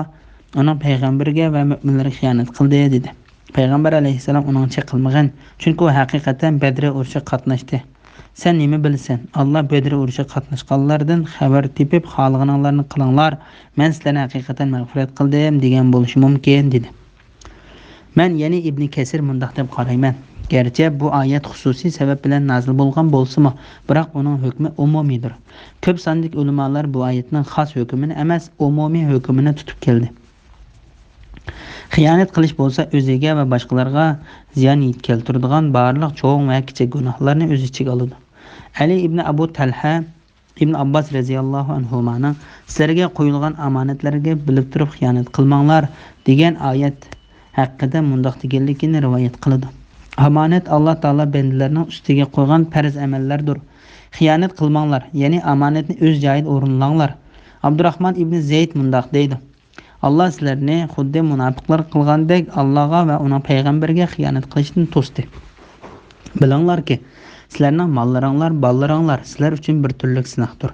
ئۇنىڭ پەيغەمبىرىگە ۋە مۆمىنلەرگە خىيانەت قىلدى، دېدى. پەيغەمبەر ئەلەيھىسسالام ئۇنىڭچە قىلمىغىن، چۈنكى ئۇ ھەقىقەتەن بەدرى ئۇرۇشىغا قاتناشتى. سەن نېمە بىلىسەن؟ ئاللا بەدرى ئۇرۇشىغا قاتناشقانلاردىن خەۋەر تېپىپ، خالىغىنىڭلارنى قىلىڭلار، مەن سىلەرنى ھەقىقەتەن مەغپىرەت قىلدىم، دېگەن بولۇشى مۇمكىن، دېدى. مەن، يەنى ئىبنى كەسىر مۇنداق دەپ قارايمەن، گەرچە بۇ ئايەت خۇسۇسىي سەۋەب بىلەن نازىل بولغان بولسىمۇ، بىراق ئۇنىڭ ھۆكمى ئومۇمىيدۇر. كۆپ ساندىكى ئۆلىمالار بۇ ئايەتنىڭ خاس ھۆكمىنى ئەمەس، ئومۇمىي ھۆكمىنى تۇتۇپ كەلدى. خىيانەت قىلىش بولسا ئۆزىگە ۋە باشقىلارغا زىيان كەلتۈرىدىغان بارلىق چوڭ ۋە كىچىك گۇناھلارنى ئۆز ئىچىگە ئالىدۇ. ئەلى ئىبنى ئەبۇ تەلھە، ئىبن ئابباس رەزىياللاھۇ ئەنھۇمانىڭ سىلەرگە قويۇلغان ئامانەتلەرگە بىلىپ تۇرۇپ خىيانەت قىلماڭلار دېگەن ئايەت ھەققىدە مۇنداق دېگەنلىكىنى رىۋايەت قىلىدۇ: ئامانەت ئاللا تائالا بەندىلەرنىڭ ئۈستىگە قويغان پەرز ئەمەللەردۇر. خىيانەت قىلماڭلار، يەنى ئامانەتنى ئۆز جايىدا ئورۇنلاڭلار. ئابدۇراخمان ئىبنى زەيد مۇنداق دەيدۇ: ئاللا سىلەرنى خۇددى مۇناپىقلار قىلغاندەك ئاللاغا ۋە ئۇنىڭ پەيغەمبىرىگە خىيانەت قىلىشتىن توستى. بىلىڭلاركى، سىلەرنىڭ ماللىرىڭلار، بالىلىرىڭلار سىلەر ئۈچۈن بىر تۈرلۈك سىناقتۇر.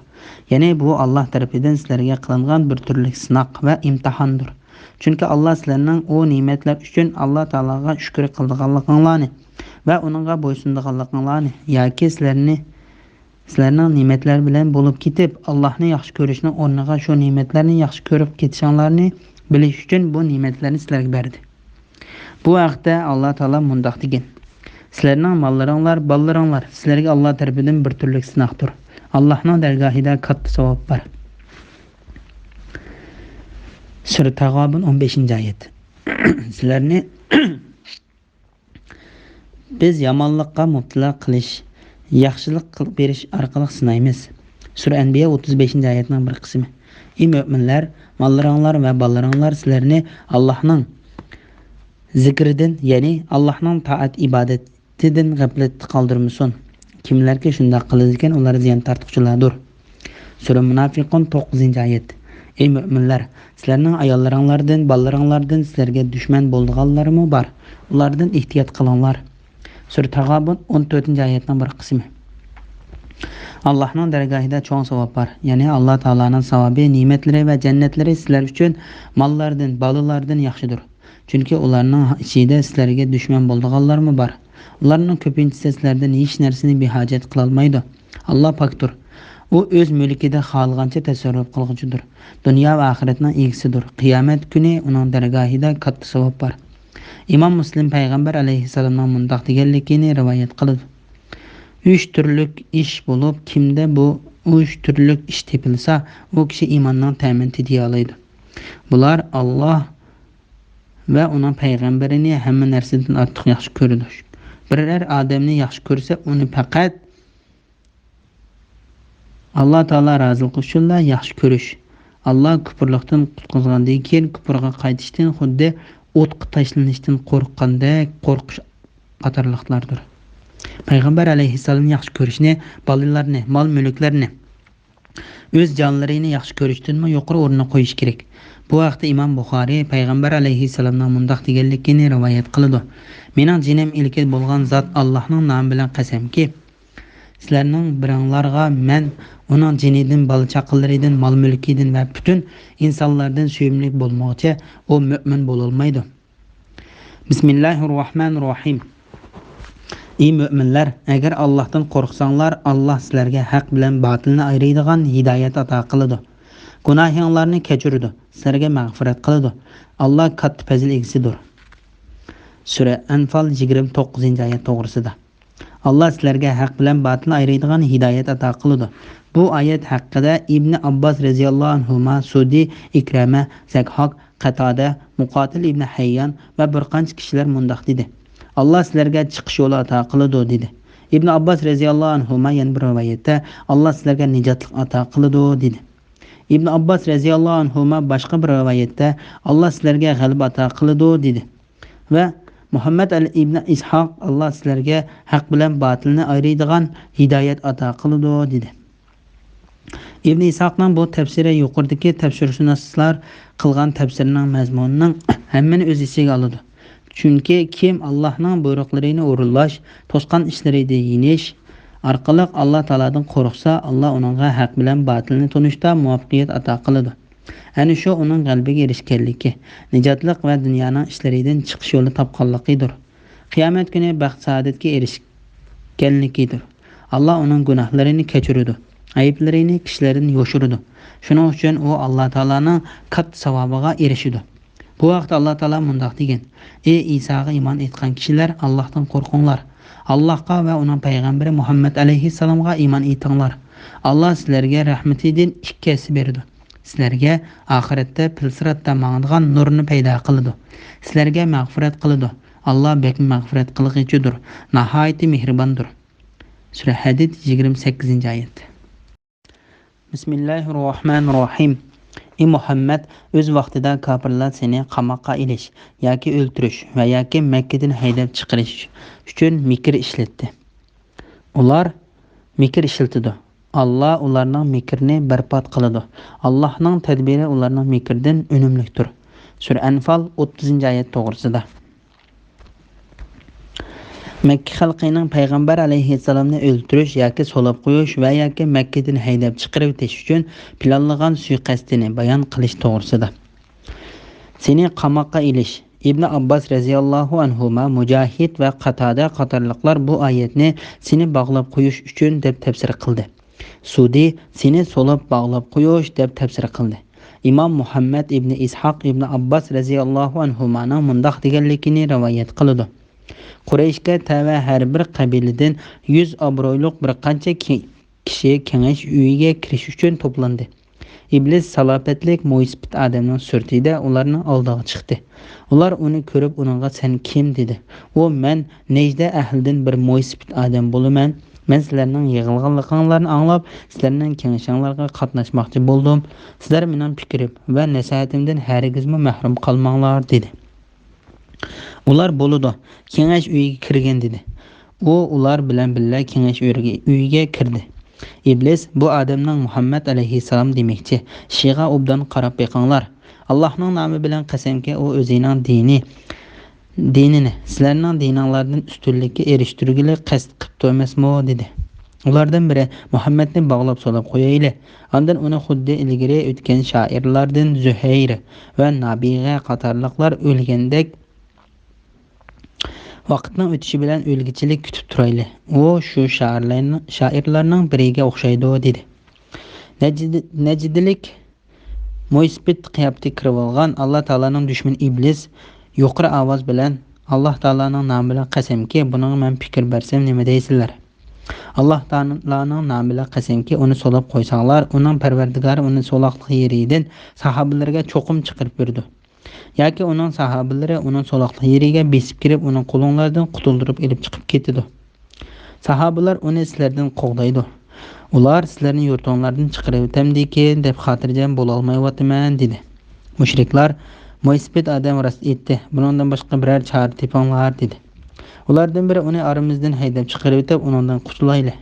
يەنى بۇ ئاللا تەرىپىدىن سىلەرگە قىلىنغان بىر تۈرلۈك سىناق ۋە ئىمتىھاندۇر. چۈنكى ئاللا سىلەرنىڭ ئۇ نېمەتلەر ئۈچۈن ئاللا تائالاغا شۈكۈر قىلىدىغانلىقىڭلارنى ۋە ئۇنىڭغا بويسۇنىدىغانلىقىڭلارنى ياكى سىلەرنى سىلەرنىڭ نېمەتلەر بىلەن بولۇپ كېتىپ، ئاللاھنى ياخشى كۆرۈشنىڭ ئورنىغا شۇ نېمەتلەرنى ياخشى كۆرۈپ كېتىشىڭلارنى بىلىش ئۈچۈن بۇ نېمەتلەرنى سىلەرگە بەردى. بۇ ھەقتە ئاللا تائالا مۇنداق دېگەن: سىلەرنىڭ ماللىرىڭلار، بالىلىرىڭلار سىلەرگە ئاللا تەرىپىدىن بىر تۈرلۈك سىناقتۇر. ئاللاھنىڭ دەرگاھىدا كاتتا ساۋاب بار. سۈرە تاغابۇن، ئون بەشىنچى ئايەت. سىلەرنى بىز يامانلىققا مۇپتىلا قىلىش، ياخشىلىق قىلىپ بېرىش ئارقىلىق سىنايمىز. سۈرە ئەنبىيا، ئوتتۇز بەشىنچى ئايەتنىڭ بىر قىسمى. ئى مۆمىنلەر، ماللىرىڭلار ۋە بالىلىرىڭلار سىلەرنى ئاللاھنىڭ زىكرىدىن، يەنى ئاللاھنىڭ تائەت ئىبادىتىدىن غەپلەتتە قالدۇرمىسۇن. كىملەركى شۇنداق قىلىدىكەن، ئۇلار زىيان تارتقۇچىلاردۇر. سۈرە مۇنافىقۇن، توققۇزىنچى ئايەت. ئەي مۆمىنلەر، سىلەرنىڭ ئاياللىرىڭلاردىن، بالىلىرىڭلاردىن سىلەرگە دۈشمەن بولىدىغانلارمۇ بار. ئۇلاردىن ئېھتىيات قىلىڭلار. سۈرە تاغابۇن، ئون تۆتىنچى ئايەتنىڭ بىر قىسمى. ئاللاھنىڭ دەرگاھىدا چوڭ ساۋاب بار. يەنى ئاللا تائالانىڭ ساۋابى، نېمەتلىرى ۋە جەننەتلىرى سىلەر ئۈچۈن ماللاردىن، بالىلاردىن ياخشىدۇر. چۈنكى ئۇلارنىڭ ئىچىدە سىلەرگە دۈشمەن بولىدىغانلارمۇ بار. ئۇلارنىڭ كۆپىنچىسى سىلەردىن ھېچ نەرسىنى بىھاجەت قىلالمايدۇ. ئاللا پاكتۇر. ئۇ ئۆز مۈلكىدە خالىغانچە تەسەررۇپ قىلغۇچىدۇر. دۇنيا ۋە ئاخىرەتنىڭ ئىگىسىدۇر. قىيامەت كۈنى ئۇنىڭ دەرگاھىدا كاتتا ساۋاب بار. ئىمام مۇسلىم پەيغەمبەر ئەلەيھىسسالامنىڭ مۇنداق دېگەنلىكىنى رىۋايەت قىلىدۇ: ئۈچ تۈرلۈك ئىش بولۇپ، كىمدە بۇ ئۈچ تۈرلۈك ئىش تېپىلسا، ئۇ كىشى ئىماننىڭ تەمىنى تېتىيالايدۇ. بۇلار ئاللا ۋە ئۇنىڭ پەيغەمبىرىنى ھەممە نەرسىدىن ئارتۇق ياخشى كۆرىدۇ. بىرەر ئادەمنى ياخشى كۆرسە، ئۇنى پەقەت ئاللا تائالا رازىلىقى ئۈچۈنلا ياخشى كۆرۈش. ئاللا كۇپۇرلۇقتىن قۇتقۇزغاندىن كېيىن، كۇپۇرغا قايتىشتىن خۇددى ئوتقا تاشلىنىشتىن قورققاندەك قورقۇش قاتارلىقلاردۇر. پەيغەمبەر ئەلەيھىسسالامنى ياخشى كۆرۈشنى، بالىلارنى، مال-مۈلۈكلەرنى، ئۆز جانلىرىنى ياخشى كۆرۈشتىنمۇ يۇقىرى ئورۇنغا قويۇش كېرەك. بۇ ھەقتە ئىمام بۇخارىي پەيغەمبەر ئەلەيھىسسالامنىڭ مۇنداق دېگەنلىكىنى رىۋايەت قىلىدۇ: مېنىڭ جېنىم ئىلكىدە بولغان زات ئاللاھنىڭ نامى بىلەن قەسەمكى، سىلەرنىڭ بىرىڭلارغا مەن ئۇنىڭ جېنىدىن، بالا-چاقىلىرىدىن، مال-مۈلكىدىن ۋە پۈتۈن ئىنسانلاردىن سۆيۈملۈك بولمىغۇچە، ئۇ مۆمىن بولالمايدۇ. بىسمىللاھىررەھمانىررەھىم. ئى مۆمىنلەر، ئەگەر ئاللاھتىن قورقساڭلار، ئاللاھ سىلەرگە ھەق بىلەن باتىلنى ئايرىيدىغان ھىدايەت ئاتا قىلىدۇ. گۇناھىڭلارنى كەچۈرىدۇ، سىلەرگە مەغپىرەت قىلىدۇ. ئاللاھ كاتتا پەزىل ئىگىسىدۇر. سۈرە ئەنفال، يىگىرمە توققۇزىنچى ئايەت توغرىسىدا. ئاللاھ سىلەرگە ھەق بىلەن باتىلنى ئايرىيدىغان ھىدايەت ئاتا قىلىدۇ. بۇ ئايەت ھەققىدە ئىبنى ئابباس رەزىياللاھۇ ئەنھۇما، سۇدى، ئىكرەمە، زەكھاك، قەتادە، مۇقاتىل ئىبنى ھەييان ۋە بىر قانچە كىشىلەر مۇنداق دېدى: ئاللاھ سىلەرگە چىقىش يولى ئاتا قىلىدۇ، دېدى. ئىبنى ئابباس رەزىياللاھۇ ئەنھۇما يەنە بىر رىۋايەتتە: ئاللاھ سىلەرگە نىجاتلىق ئاتا قىلىدۇ، دېدى. ئىبنى ئابباس رەزىياللاھۇ ئەنھۇما باشقا بىر رىۋايەتتە: ئاللاھ سىلەرگە غەلىبە ئاتا قىلىدۇ، دېدى. ۋە مۇھەممەد ئەل ئىبنى ئىسھاق: ئاللاھ سىلەرگە ھەق بىلەن باتىلنى ئايرىيدىغان ھىدايەت ئاتا قىلىدۇ، دېدى. ئىبنى ئىسھاقنىڭ بۇ تەپسىرى يۇقىرىدىكى تەپسىرشۇناسلار قىلغان تەپسىرنىڭ مەزمۇنىنىڭ ھەممىنى ئۆز ئىچىگە ئالىدۇ. چۈنكى كىم ئاللاھنىڭ بۇيرۇقلىرىنى ئورۇنلاش، توسقان ئىشلىرىدىن يېنىش ئارقىلىق ئاللاھ تائالادىن قورقسا، ئاللاھ ئۇنىڭغا ھەق بىلەن باتىلنى تونۇشتا مۇۋەپپەقىيەت ئاتا قىلىدۇ. ئەنە شۇ ئۇنىڭ غەلىبىگە ئېرىشكەنلىكى، نىجاتلىق ۋە دۇنيانىڭ ئىشلىرىدىن چىقىش يولى تاپقانلىقىدۇر. قىيامەت كۈنى بەخت-سائادەتكە ئېرىشكەنلىكىدۇر. ئاللاھ ئۇنىڭ گۇناھلىرىنى كەچۈرىدۇ، ئەيىبلىرىنى كىشىلەردىن يوشۇرىدۇ. شۇنىڭ ئۈچۈن ئۇ ئاللاھ تائالانىڭ كاتتا ساۋابىغا ئېرىشىدۇ. بۇ ھەقتە ئاللاھ تائالا مۇنداق دېگەن: ئى ئىساغا ئىمان ئېيتقان كىشىلەر، ئاللاھتىن قورقۇڭلار. ئاللاھقا ۋە ئۇنىڭ پەيغەمبىرى مۇھەممەد ئەلەيھىسسالامغا ئىمان ئېيتىڭلار. ئاللاھ سىلەرگە رەھمىتىدىن ئىككى ھەسسە بېرىدۇ. سىلەرگە ئاخىرەتتە پىلسىراتتا ماڭىدىغان نۇرنى پەيدا قىلىدۇ. سىلەرگە مەغپىرەت قىلىدۇ. ئاللاھ بەكمۇ مەغپىرەت قىلغۇچىدۇر، ناھايىتى مېھرىباندۇر. سۈرە ھەدىد، يىگىرمە سەككىزىنچى ئايەت. بىسمىللاھىررەھمانىررەھىم. ئى مۇھەممەد، ئۆز ۋاقتىدا كاپىرلار سېنى قاماققا ئېلىش ياكى ئۆلتۈرۈش ۋە ياكى مەككىدىن ھەيدەپ چىقىرىش ئۈچۈن مىكىر ئىشلەتتى. ئۇلار مىكىر ئىشلىتىدۇ. ئاللاھ ئۇلارنىڭ مىكرىنى بەربات قىلىدۇ. ئاللاھنىڭ تەدبىرى ئۇلارنىڭ مىكرىدىن ئۈنۈملۈكتۇر. سۈرە ئەنفال، ئوتتۇزىنچى ئايەت توغرىسىدا. مەككە خەلقىنىڭ پەيغەمبەر ئەلەيھىسسالامنى ئۆلتۈرۈش ياكى سولاپ قويۇش ۋە ياكى مەككىدىن ھەيدەپ چىقىرىۋېتىش ئۈچۈن پىلانلىغان سۇيىقەستىنى بايان قىلىش توغرىسىدا. سېنى قاماققا ئېلىش. ئىبنى ئابباس رەزىياللاھۇ ئەنھۇما، مۇجاھىد ۋە قاتادە قاتارلىقلار بۇ ئايەتنى سېنى باغلاپ قويۇش ئۈچۈن دەپ تەپسىر قىلدى. سۇدى سېنى سولاپ باغلاپ قويۇش دەپ تەپسىر قىلدى. ئىمام مۇھەممەد ئىبنى ئىسھاق ئىبنى ئابباس رەزىياللاھۇ ئەنھۇمانىڭ مۇنداق دېگەنلىكىنى رىۋايەت قىلىدۇ: قۇرەيشكە تەۋە ھەر بىر قەبىلىدىن يۈز ئابرۇيلۇق بىر قانچە كى-، كىشى كېڭەش ئۆيىگە كىرىش ئۈچۈن توپلاندى. ئىبلىس سالاپەتلىك مويسىپىت ئادەمنىڭ سۈرىتىدە ئۇلارنىڭ ئالدىغا چىقتى. ئۇلار ئۇنى كۆرۈپ، ئۇنىڭغا: «سەن كىم؟» دېدى. ئۇ: «مەن نەجدە ئەھلىدىن بىر مويسىپىت ئادەم بولىمەن. مەن سىلەرنىڭ يىغىلغانلىقىڭلارنى ئاڭلاپ، سىلەرنىڭ كېڭىشىڭلارغا قاتناشماقچى بولدۇم. سىلەر مېنىڭ پىكرىم ۋە نەسىھەتىمدىن ھەرگىزمۇ مەھرۇم قالماڭلار» دېدى. ئۇلار: «بولىدۇ، كېڭەش ئۆيىگە كىرگىن» دېدى. ئۇ ئۇلار بىلەن بىللە كېڭەش ئۆيىگە، ئۆيىگە كىردى. ئىبلىس: «بۇ ئادەمنىڭ مۇھەممەد ئەلەيھىسسالام دېمەكچى. شىغا ئوبدان قاراپ بېقىڭلار. ئاللاھنىڭ نامى بىلەن قەسەمكى، ئۇ ئۆزىنىڭ دىنى، دىنىنى سىلەرنىڭ دىنىڭلاردىن ئۈستۈنلۈككە ئېرىشتۈرگىلى قەست قىپتۇ ئەمەسمۇ؟» دېدى. ئۇلاردىن بىرى: «مۇھەممەدنى باغلاپ سولاپ قويايلى. ئاندىن ئۇنى خۇددى ئىلگىرى ئۆتكەن شائىرلاردىن زۆھەير ۋە نابىغە قاتارلىقلار ئۆلگەندەك ۋاقىتنىڭ ئۆتۈشى بىلەن ئۆلگۈچىلىك كۈتۈپ تۇرايلى. ئۇ شۇ شائىرلارنىڭ، شائىرلارنىڭ بىرىگە ئوخشايدۇ» دېدى. نەجد-، نەجدىلىك مويسىپىت قىياپىتىگە كىرىۋالغان ئاللا تائالانىڭ دۈشمىنى ئىبلىس يۇقىرى ئاۋاز بىلەن: «ئاللا تائالانىڭ نامى بىلەن قەسەمكى، بۇنىڭغا مەن پىكىر بەرسەم نېمە دەيسىلەر؟ ئاللا تائالانىڭ نامى بىلەن قەسەمكى، ئۇنى سولاپ قويساڭلار، ئۇنىڭ پەرۋەردىگارى ئۇنى سولاقلىق يېرىدىن ساھابىلىرىگە چوقۇم چىقىرىپ بېرىدۇ. ياكى ئۇنىڭ ساھابىلىرى ئۇنىڭ سولاقلىق يېرىگە بېسىپ كىرىپ، ئۇنى قولۇڭلاردىن قۇتۇلدۇرۇپ ئېلىپ چىقىپ كېتىدۇ. ساھابىلار ئۇنى سىلەردىن قوغدايدۇ. ئۇلار سىلەرنى يۇرتۇڭلاردىن چىقىرىۋېتەمدىكىن دەپ خاتىرجەم بولالمايۋاتىمەن» دېدى. مۇشرىكلار: «مويسىپىت ئادەم راست ئېيتتى، بۇنىڭدىن باشقا بىرەر چارە تېپىڭلار» دېدى. ئۇلاردىن بىرى: «ئۇنى ئارىمىزدىن ھەيدەپ چىقىرىۋېتىپ، ئۇنىڭدىن قۇتۇلايلى.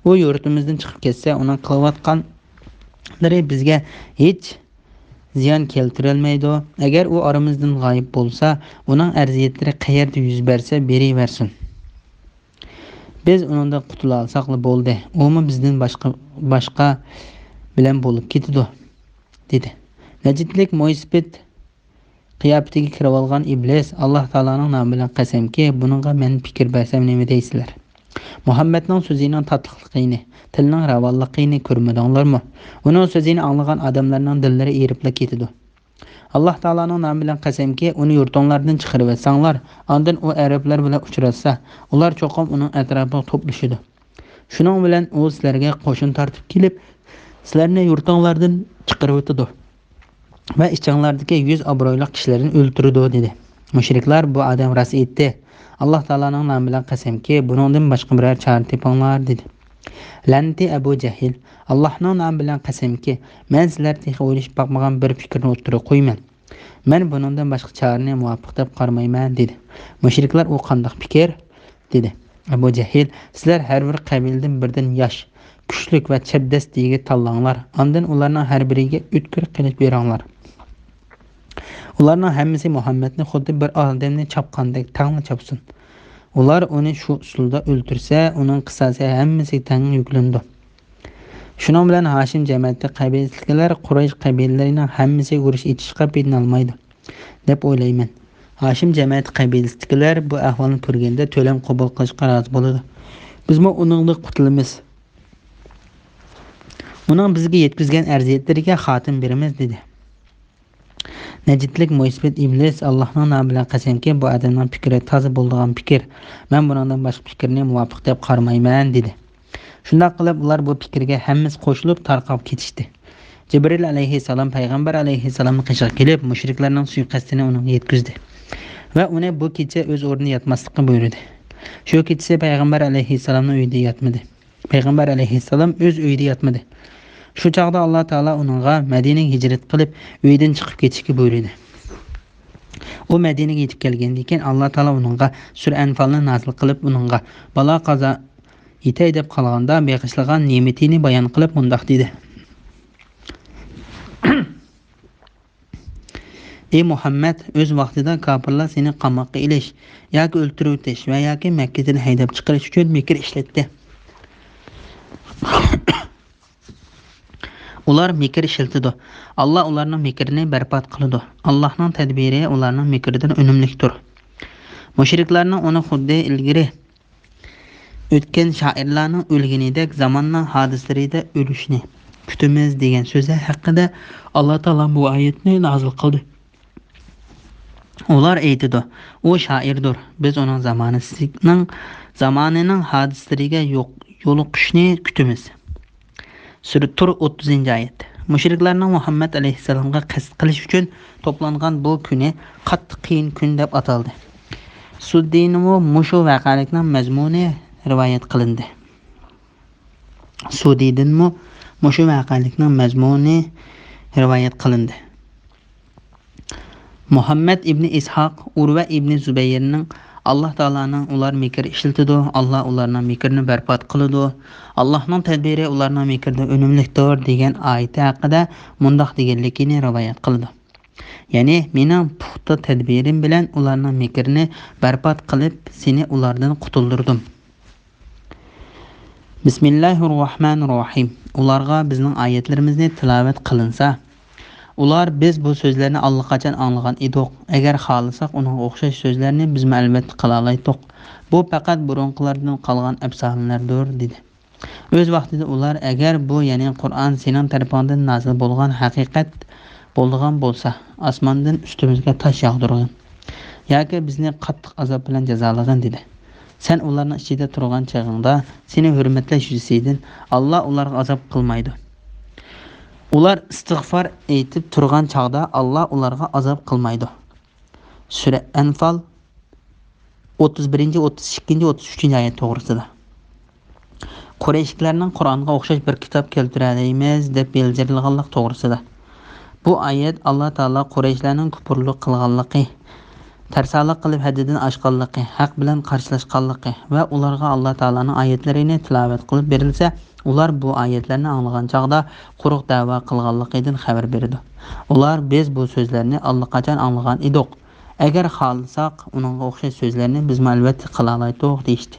ئۇ يۇرتىمىزدىن چىقىپ كەتسە، ئۇنىڭ قىلىۋاتقانلىرى بىزگە ھېچ زىيان كەلتۈرەلمەيدۇ. ئەگەر ئۇ ئارىمىزدىن غايىب بولسا، ئۇنىڭ ئەزىيەتلىرى قەيەردە يۈز بەرسە بېرىۋەرسۇن. بىز ئۇنىڭدىن قۇتۇلالىساقلا بولدى. ئۇمۇ بىزدىن باشقا، باشقا بىلەن بولۇپ كېتىدۇ» دېدى. نەجدلىك مويسىپىت قىياپىتىگە كىرىۋالغان ئىبلىس: «ئاللا تائالانىڭ نامى بىلەن قەسەمكى، بۇنىڭغا مەن پىكىر بەرسەم نېمە دەيسىلەر؟ مۇھەممەدنىڭ سۆزىنىڭ تاتلىقلىقىنى، تىلىنىڭ راۋانلىقىنى كۆرمىدىڭلارمۇ؟ ئۇنىڭ سۆزىنى ئاڭلىغان ئادەملەرنىڭ دىللىرى ئېرىپلا كېتىدۇ. ئاللا تائالانىڭ نامى بىلەن قەسەمكى، ئۇنى يۇرتۇڭلاردىن چىقىرىۋەتسەڭلار، ئاندىن ئۇ ئەرەبلەر بىلەن ئۇچراشسا، ئۇلار چوقۇم ئۇنىڭ ئەتراپىغا توپلىشىدۇ. شۇنىڭ بىلەن ئۇ سىلەرگە قوشۇن تارتىپ كېلىپ، سىلەرنى يۇرتۇڭلاردىن چىقىرىۋېتىدۇ ۋە ئىچىڭلاردىكى يۈز ئابرۇيلۇق كىشىلەرنى ئۆلتۈرىدۇ» دېدى. مۇشرىكلار: «بۇ ئادەم راست ئېيتتى. ئاللا تائالانىڭ نامى بىلەن قەسەمكى، بۇنىڭدىن باشقا بىرەر چارە تېپىڭلار» دېدى. لەنىتى ئەبۇ جەھىل: «ئاللاھنىڭ نامى بىلەن قەسەمكى، مەن سىلەر تېخى ئويلىشىپ باقمىغان بىر پىكىرنى ئوتتۇرىغا قويىمەن. مەن بۇنىڭدىن باشقا چارىنى مۇۋاپىق دەپ قارىمايمەن» دېدى. مۇشرىكلار: «ئۇ قانداق پىكىر؟» دېدى. ئەبۇ جەھىل: «سىلەر ھەر بىر قەبىلىدىن بىردىن ياش، كۈچلۈك ۋە چەبدەس يىگىت تاللاڭلار. ئاندىن ئۇلارنىڭ ھەر بىرىگە ئۆتكۈر قىلىچ بېرىڭلار. ئۇلارنىڭ ھەممىسى مۇھەممەدنى خۇددى بىر ئادەمنى چاپقاندەك تەڭلا چاپسۇن. ئۇلار ئۇنى شۇ ئۇسۇلدا ئۆلتۈرسە، ئۇنىڭ قىساسى ھەممىسىگە تەڭ يۈكلىنىدۇ. شۇنىڭ بىلەن ھاشىم جەمەتى قەبىلىسىدىكىلەر قۇرەيش قەبىلىلىرىنىڭ ھەممىسى ئۇرۇش ئېچىشقا پېتىنالمايدۇ دەپ ئويلايمەن. ھاشىم جەمەتى قەبىلىسىدىكىلەر بۇ ئەھۋالنى كۆرگەندە تۆلەم قوبۇل قىلىشقا رازى بولىدۇ. بىزمۇ ئۇنىڭدىن قۇتۇلىمىز. ئۇنىڭ بىزگە يەتكۈزگەن ئەزىيەتلىرىگە خاتىمە بېرىمىز» دېدى. نەجدلىك مويسىپىت ئىبلىس: «ئاللاھنىڭ نامى بىلەن قەسەمكى، بۇ ئادەمنىڭ پىكرى تازا بولىدىغان پىكىر. مەن بۇنىڭدىن باشقا پىكىرنى مۇۋاپىق دەپ قارىمايمەن» دېدى. شۇنداق قىلىپ، ئۇلار بۇ پىكىرگە ھەممىسى قوشۇلۇپ تارقاپ كېتىشتى. جىبرىل ئەلەيھىسسالام پەيغەمبەر ئەلەيھىسسالامنىڭ قېشىغا كېلىپ، مۇشرىكلارنىڭ سۇيىقەستىنى ئۇنىڭغا يەتكۈزدى ۋە ئۇنى بۇ كېچە ئۆز ئورنىدا ياتماسلىققا بۇيرۇدى. شۇ كېچىسى پەيغەمبەر ئەلەيھىسسالامنىڭ ئۆيىدە ياتمىدى. پەيغەمبەر ئەلەيھىسسالام ئۆز ئۆيىدە ياتمىدى. شۇ چاغدا ئاللا تائالا ئۇنىڭغا مەدىنىگە ھىجرەت قىلىپ، ئۆيدىن چىقىپ كېتىشكە بۇيرۇدى. ئۇ مەدىنىگە يېتىپ كەلگەندىن كېيىن، ئاللا تائالا ئۇنىڭغا سۈرە ئەنفالنى نازىل قىلىپ، ئۇنىڭغا بالا قازا يېتەي دەپ قالغاندا بېغىشلىغان نېمىتىنى بايان قىلىپ مۇنداق دېدى: «ئى مۇھەممەد، ئۆز ۋاقتىدا كاپىرلار سېنى قاماققا ئېلىش ياكى ئۆلتۈرۈۋېتىش ۋە ياكى مەككىدىن ھەيدەپ چىقىرىش ئۈچۈن مىكىر ئىشلەتتى. ئۇلار مىكىر ئىشلىتىدۇ. ئاللا ئۇلارنىڭ مىكرىنى بەربات قىلىدۇ. ئاللانىڭ تەدبىرى ئۇلارنىڭ مىكرىدىن ئۈنۈملۈكتۇر.» مۇشرىكلارنىڭ ئۇنى خۇددى ئىلگىرى ئۆتكەن شائىرلارنىڭ ئۆلگىنىدەك زاماننىڭ ھادىسىلىرىدە ئۆلۈشنى كۈتىمىز دېگەن سۆزى ھەققىدە ئاللا تائالا بۇ ئايەتنى نازىل قىلدى. ئۇلار ئېيتىدۇ: «ئۇ شائىردۇر، بىز ئۇنىڭ زامانىسىنىڭ، زامانىنىڭ ھادىسىلىرىگە يوق-، يولۇقۇشنى كۈتىمىز.» سۈرە تۇر، ئوتتۇزىنچى ئايەت. مۇشرىكلارنىڭ مۇھەممەد ئەلەيھىسسالامغا قەست قىلىش ئۈچۈن توپلانغان بۇ كۈنى قاتتىق قىيىن كۈن دەپ ئاتالدى. سۇددىنىمۇ مۇشۇ ۋەقەلىكنىڭ مەزمۇنى رىۋايەت قىلىندى. سۇدىدىنمۇ مۇشۇ ۋەقەلىكنىڭ مەزمۇنى رىۋايەت قىلىندى. مۇھەممەد ئىبنى ئىسھاق ئۇرۋە ئىبنى زۇبەيرنىڭ «ئاللا تائالانىڭ ئۇلار مىكىر ئىشلىتىدۇ، ئاللا ئۇلارنىڭ مىكرىنى بەربات قىلىدۇ، ئاللانىڭ تەدبىرى ئۇلارنىڭ مىكرىدىن ئۈنۈملۈكتۇر» دېگەن ئايىتى ھەققىدە مۇنداق دېگەنلىكىنى رىۋايەت قىلىدۇ. يەنى، «مېنىڭ پۇختا تەدبىرىم بىلەن ئۇلارنىڭ مىكرىنى بەربات قىلىپ، سېنى ئۇلاردىن قۇتۇلدۇردۇم.» بىسمىللاھىررەھمانىررەھىم. ئۇلارغا بىزنىڭ ئايەتلىرىمىزنى تىلاۋەت قىلىنسا، ئۇلار: «بىز بۇ سۆزلەرنى ئاللىقاچان ئاڭلىغان ئىدۇق. ئەگەر خالىساق، ئۇنىڭغا ئوخشاش سۆزلەرنى بىزمۇ ئەلۋەتتە قىلالايتتۇق. بۇ پەقەت بۇرۇنقىلاردىن قالغان ئەپسانىلەردۇر» دېدى. ئۆز ۋاقتىدا ئۇلار: «ئەگەر بۇ، يەنى قۇرئان سېنىڭ تەرىپىڭدىن نازىل بولغان ھەقىقەت بولىدىغان بولسا، ئاسماندىن ئۈستىمىزگە تاش ياغدۇرغىن ياكى بىزنى قاتتىق ئازاب بىلەن جازالىغىن» دېدى. سەن ئۇلارنىڭ ئىچىدە تۇرغان چېغىڭدا سېنى ھۆرمەتلەش يۈزىسىدىن ئاللا ئۇلارغا ئازاب قىلمايدۇ. ئۇلار ئىستىغفار ئېيتىپ تۇرغان چاغدا ئاللا ئۇلارغا ئازاب قىلمايدۇ. سۈرە ئەنفال، ئوتتۇز بىرىنچى، ئوتتۇز ئىككىنچى، ئوتتۇز ئۈچىنچى ئايەت توغرىسىدا. قۇرەيشلىكلەرنىڭ قۇرئانغا ئوخشاش بىر كىتاب كەلتۈرەلەيمىز دەپ يىلجىرىغانلىق توغرىسىدا. بۇ ئايەت ئاللا تائالا قۇرەيشلەرنىڭ كۇپۇرلۇق قىلغانلىقى، تەرسالىق قىلىپ ھەددىدىن ئاشقانلىقى، ھەق بىلەن قارشىلاشقانلىقى ۋە ئۇلارغا ئاللا تائالانىڭ ئايەتلىرىنى تىلاۋەت قىلىپ بېرىلسە، ئۇلار بۇ ئايەتلەرنى ئاڭلىغان چاغدا قۇرۇق دەۋا قىلغانلىقىدىن خەۋەر بېرىدۇ. ئۇلار: «بىز بۇ سۆزلەرنى ئاللىقاچان ئاڭلىغان ئىدۇق. ئەگەر خالىساق، ئۇنىڭغا ئوخشاش سۆزلەرنى بىزمۇ ئەلۋەتتە قىلالايتتۇق» دېيىشتى.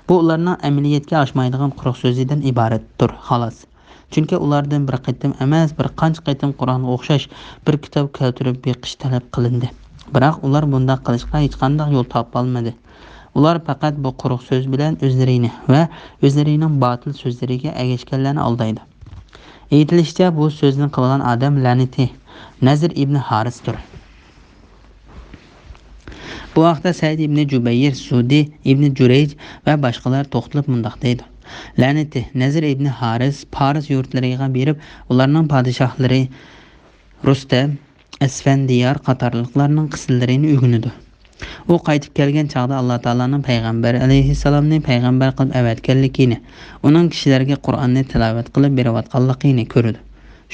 بۇ ئۇلارنىڭ ئەمەلىيەتكە ئاشمايدىغان قۇرۇق سۆزىدىن ئىبارەتتۇر، خالاس. چۈنكى ئۇلاردىن بىر قېتىم ئەمەس، بىر قانچە قېتىم قۇرئانغا ئوخشاش بىر كىتاب كەلتۈرۈپ بېقىش تەلەپ قىلىندى. بىراق ئۇلار بۇنداق قىلىشقا ھېچقانداق يول تاپالمىدى. ئۇلار پەقەت بۇ قۇرۇق سۆز بىلەن ئۆزلىرىنى ۋە ئۆزلىرىنىڭ باتىل سۆزلىرىگە ئەگەشكەنلەرنى ئالدايدۇ. ئېيتىلىشىچە، بۇ سۆزنى قىلغان ئادەم لەنىتى نەزىر ئىبنى ھارىستۇر. بۇ ھەقتە سەئىد ئىبنى جۇبەير، سۇدى ئىبنى جۇرەيج ۋە باشقىلار توختىلىپ مۇنداق دەيدۇ: لەنىتى نەزىر ئىبنى ھارىس پارس يۇرتلىرىغا بېرىپ، ئۇلارنىڭ پادىشاھلىرى رۇستەم، ئەسفەندىيار قاتارلىقلارنىڭ قىسسىلىرىنى ئۆگىنىدۇ. ئۇ قايتىپ كەلگەن چاغدا ئاللا تائالانىڭ پەيغەمبەر ئەلەيھىسسالامنى پەيغەمبەر قىلىپ ئەۋەتكەنلىكىنى، ئۇنىڭ كىشىلەرگە قۇرئاننى تىلاۋەت قىلىپ بېرىۋاتقانلىقىنى كۆرىدۇ.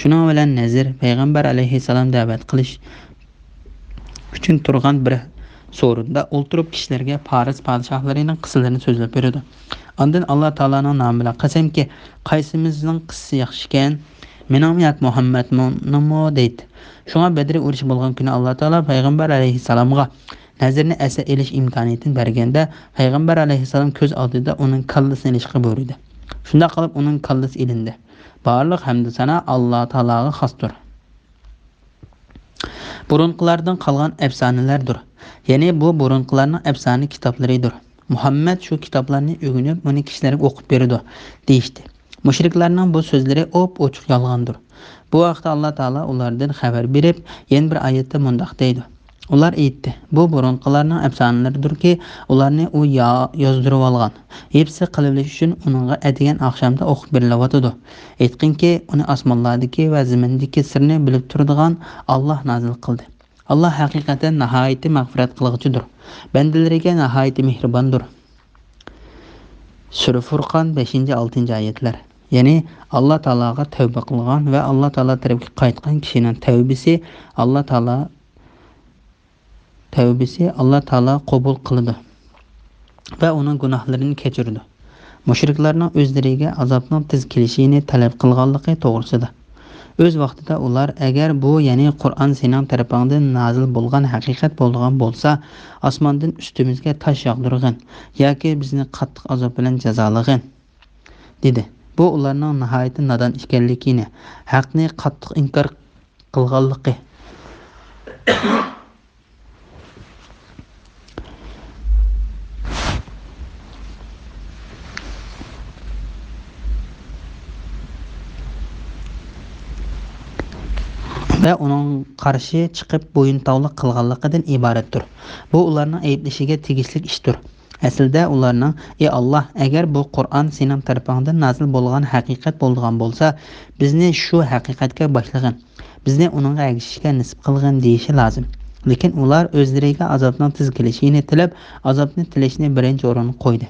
شۇنىڭ بىلەن نەزىر پەيغەمبەر ئەلەيھىسسالام دەۋەت قىلىش ئۈچۈن تۇرغان بىر سورۇندا ئولتۇرۇپ، كىشىلەرگە پارس پادىشاھلىرىنىڭ قىسسىلىرىنى سۆزلەپ بېرىدۇ. ئاندىن ئاللا تائالانىڭ نامى بىلەن قەسەمكى، قايسىمىزنىڭ قىسسىسى ياخشىكەن، مېنىڭمۇ ياكى مۇھەممەدنىڭمۇ دەيتتى. شۇڭا بەدرى ئۇرۇشى بولغان كۈنى ئاللا تائالا پەيغەمبەر ئەلەيھىسسالامغا نەزىرنى ئەسلى ئېلىش ئىمكانىيىتىنى بەرگەندە، پەيغەمبەر ئەلەيھىسسالام كۆز ئالدىدا ئۇنىڭ كاللىسىنى ئېلىشقا بۇيرۇدى. شۇنداق قىلىپ ئۇنىڭ كاللىسى ئېلىندى. بارلىق ھەمدۇ سانا ئاللا تائالاغا خاستۇر. بۇرۇنقىلاردىن قالغان ئەپسانىلەردۇر. يەنى بۇ بۇرۇنقىلارنىڭ ئەپسانە كىتابلىرىدۇر. مۇھەممەد شۇ كىتابلارنى ئۆگىنىپ، ئۇنى كىشىلەرگە ئوقۇپ بېرىدۇ، دېيىشتى. مۇشرىكلارنىڭ بۇ سۆزلىرى ئوپئوچۇق يالغاندۇر. بۇ ھەقتە ئاللا تائالا ئۇلاردىن خەۋەر بېرىپ، يەنە بىر ئايەتتە مۇنداق دەيدۇ: ئۇلار ئېيتتى: «بۇ بۇرۇنقىلارنىڭ ئەپسانىلىرىدۇركى، ئۇلارنى ئۇ يا-، يازدۇرۇۋالغان. ھېپسى قىلىۋېلىش ئۈچۈن ئۇنىڭغا ئەتىگەن ئاخشامدا ئوقۇپ بېرىلىۋاتىدۇ. ئېيتقىنكى، ئۇنى ئاسمانلاردىكى ۋە زېمىندىكى سىرنى بىلىپ تۇرىدىغان ئاللا نازىل قىلدى. ئاللا ھەقىقەتەن ناھايىتى مەغپىرەت قىلغۇچىدۇر، بەندىلىرىگە ناھايىتى مېھرىباندۇر.» سۈرە فۇرقان، بەشىنچى، ئالتىنچى ئايەتلەر. يەنى ئاللا تائالاغا تەۋبە قىلغان ۋە ئاللا تائالا تەرەپكە قايتقان كىشىنىڭ تەۋبىسى ئاللا تائالا تەۋبىسى ئاللا تائالا قوبۇل قىلىدۇ ۋە ئۇنىڭ گۇناھلىرىنى كەچۈرىدۇ. مۇشرىكلارنىڭ ئۆزلىرىگە ئازابنىڭ تېز كېلىشىنى تەلەپ قىلغانلىقى توغرىسىدا. ئۆز ۋاقتىدا ئۇلار: «ئەگەر بۇ، يەنى قۇرئان سېنىڭ تەرىپىڭدىن نازىل بولغان ھەقىقەت بولىدىغان بولسا، ئاسماندىن ئۈستىمىزگە تاش ياغدۇرغىن ياكى بىزنى قاتتىق ئازاب بىلەن جازالىغىن» دېدى. بۇ ئۇلارنىڭ ناھايىتى نادان ئىكەنلىكىنى، ھەقنى قاتتىق ئىنكار قىلغانلىقى ۋە ئۇنىڭغا قارشى چىقىپ بويۇنتاۋلىق قىلغانلىقىدىن ئىبارەتتۇر. بۇ ئۇلارنىڭ ئەيىبلىشىگە تېگىشلىك ئىشتۇر. ئەسلىدە ئۇلارنىڭ: «ئى ئاللا، ئەگەر بۇ قۇرئان سېنىڭ تەرىپىڭدىن نازىل بولغان ھەقىقەت بولىدىغان بولسا، بىزنى شۇ ھەقىقەتكە باشلىغىن، بىزنى ئۇنىڭغا ئەگىشىشكە نېسىپ قىلغىن» دېيىشى لازىم. لېكىن ئۇلار ئۆزلىرىگە ئازابنىڭ تېز كېلىشىنى تىلەپ، ئازابنى تىلەشنى بىرىنچى ئورۇنغا قويدى.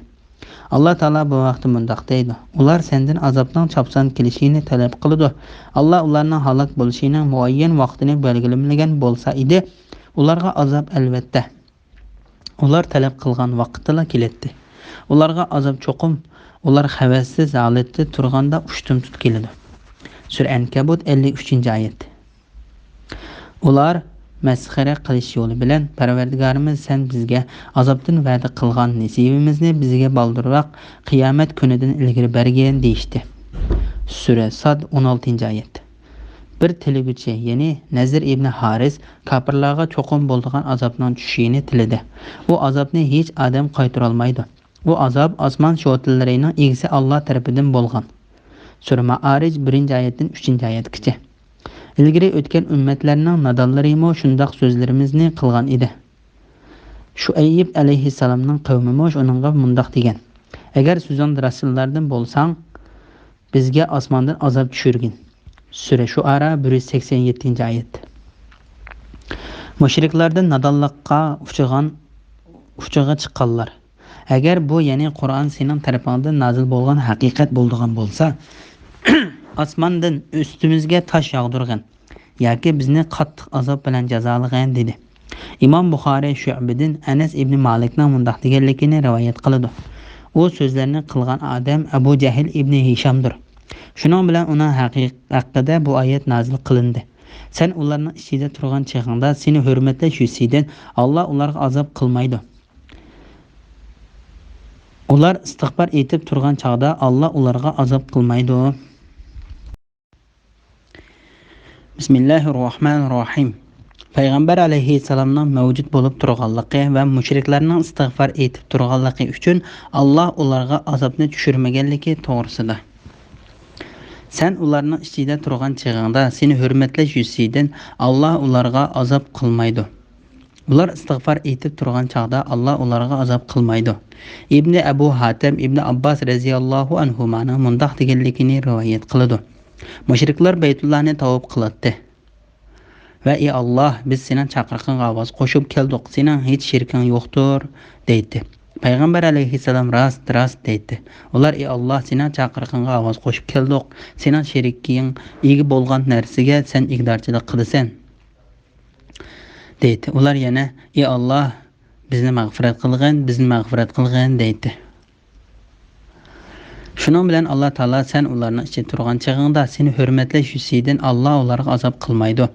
ئاللا تائالا بۇ ھەقتە مۇنداق دەيدۇ: «ئۇلار سەندىن ئازابنىڭ چاپسان كېلىشىنى تەلەپ قىلىدۇ. ئاللا ئۇلارنىڭ ھالاك بولۇشىنىڭ مۇئەييەن ۋاقتىنى بەلگىلىمىگەن بولسا ئىدى، ئۇلارغا ئازاب، ئەلۋەتتە، ئۇلار تەلەپ قىلغان ۋاقىتتىلا كېلەتتى. ئۇلارغا ئازاب چوقۇم ئۇلار خەۋەرسىز ھالەتتە تۇرغاندا ئۇشتۇمتۇت كېلىدۇ. سۈرە ئەنكەبۇت، ئەللىك ئۈچىنچى ئايەت. ئۇلار مەسخىرە قىلىش يولى بىلەن، «پەرۋەردىگارىمىز، سەن بىزگە ئازابتىن ۋەدە قىلغان نېسىۋىمىزنى بىزگە بالدۇرراق، قىيامەت كۈنىدىن ئىلگىرى بەرگىن» دېيىشتى. سۈرە ساد، ئون ئالتىنچى ئايەت. بىر تىلىگۈچى، يەنى نەزىر ئىبنى ھارىس كاپىرلارغا چوقۇم بولىدىغان ئازابنىڭ چۈشۈشىنى تىلىدى. ئۇ ئازابنى ھېچ ئادەم قايتۇرالمايدۇ. ئۇ ئازاب ئاسمان شوتىلىرىنىڭ ئىگىسى ئاللا تەرىپىدىن بولغان. سۈرە مائارىج، بىرىنچى ئايەتتىن ئۈچىنچى ئايەتكىچە. ئىلگىرى ئۆتكەن ئۈممەتلەرنىڭ نادانلىرىمۇ شۇنداق سۆزلىرىمىزنى قىلغان ئىدى. شۇئەيب ئەلەيھىسسالامنىڭ قەۋمىمۇ ئۇنىڭغا مۇنداق دېگەن: «ئەگەر سۆزۈڭ راستچىللاردىن بولساڭ، بىزگە ئاسماندىن ئازاب چۈشۈرگىن.» سۈرە شۇئارا، بىر يۈز سەكسەن يەتتىنچى ئايەت. مۇشرىكلاردىن نادانلىققا ئۇچرىغان، ئۇچىغا چىققانلار. ئەگەر بۇ، يەنى قۇرئان سېنىڭ تەرىپىڭدىن نازىل بولغان ھەقىقەت بولىدىغان بولسا، ئاسماندىن ئۈستىمىزگە تاش ياغدۇرغىن ياكى بىزنى قاتتىق ئازاب بىلەن جازالىغىن، دېدى. ئىمام بۇخارىي شۇئبىدىن ئەنەس ئىبنى مالىكنىڭ مۇنداق دېگەنلىكىنى رىۋايەت قىلىدۇ. ئۇ سۆزلەرنى قىلغان ئادەم ئەبۇ جەھىل ئىبنى ھىشامدۇر. شۇنىڭ بىلەن ئۇنىڭ ھەققىدە بۇ ئايەت نازىل قىلىندى: «سەن ئۇلارنىڭ ئىچىدە تۇرغان چېغىڭدا، سېنى ھۆرمەتلەش يۈزىسىدىن ئاللا ئۇلارغا ئازاب قىلمايدۇ. ئۇلار ئىستىغپار ئېيتىپ تۇرغان چاغدا ئاللا ئۇلارغا ئازاب قىلمايدۇ.» بىسمىللاھىررەھمانىررەھىم. پەيغەمبەر ئەلەيھىسسالامنىڭ مەۋجۇت بولۇپ تۇرغانلىقى ۋە مۇشرىكلارنىڭ ئىستىغپار ئېيتىپ تۇرغانلىقى ئۈچۈن ئاللا ئۇلارغا ئازابنى چۈشۈرمىگەنلىكى توغرىسىدا. سەن ئۇلارنىڭ ئىچىدە تۇرغان چېغىڭدا سېنى ھۆرمەتلەش يۈزىسىدىن ئاللا ئۇلارغا ئازاب قىلمايدۇ. ئۇلار ئىستىغپار ئېيتىپ تۇرغان چاغدا ئاللا ئۇلارغا ئازاب قىلمايدۇ. ئىبنى ئەبۇ ھاتەم ئىبنى ئابباس رەزىياللاھۇ ئەنھۇمانىڭ مۇنداق دېگەنلىكىنى رىۋايەت قىلىدۇ: مۇشرىكلار بەيتۇللانى تاۋاپ قىلاتتى ۋە: «ئى ئاللا، بىز سېنىڭ چاقىرىقىڭغا ئاۋاز قوشۇپ كەلدۇق، سېنىڭ ھېچ شېرىكىڭ يوقتۇر» دەيتتى. پەيغەمبەر ئەلەيھىسسالام: «راست، راست» دەيتتى. ئۇلار: «ئى ئاللا، سېنىڭ چاقىرىقىڭغا ئاۋاز قوشۇپ كەلدۇق، سېنىڭ شېرىكىڭ ئىگە بولغان نەرسىگە سەن ئىگىدارچىلىق قىلىسەن» دەيتتى. ئۇلار يەنە: «ئى ئاللا، بىزنى مەغپىرەت قىلغىن، بىزنى مەغپىرەت قىلغىن» دەيتتى. شۇنىڭ بىلەن ئاللا تائالا: «سەن ئۇلارنىڭ ئىچىدە تۇرغان چېغىڭدا سېنى ھۆرمەتلەش يۈزىسىدىن ئاللا ئۇلارغا ئازاب قىلمايدۇ.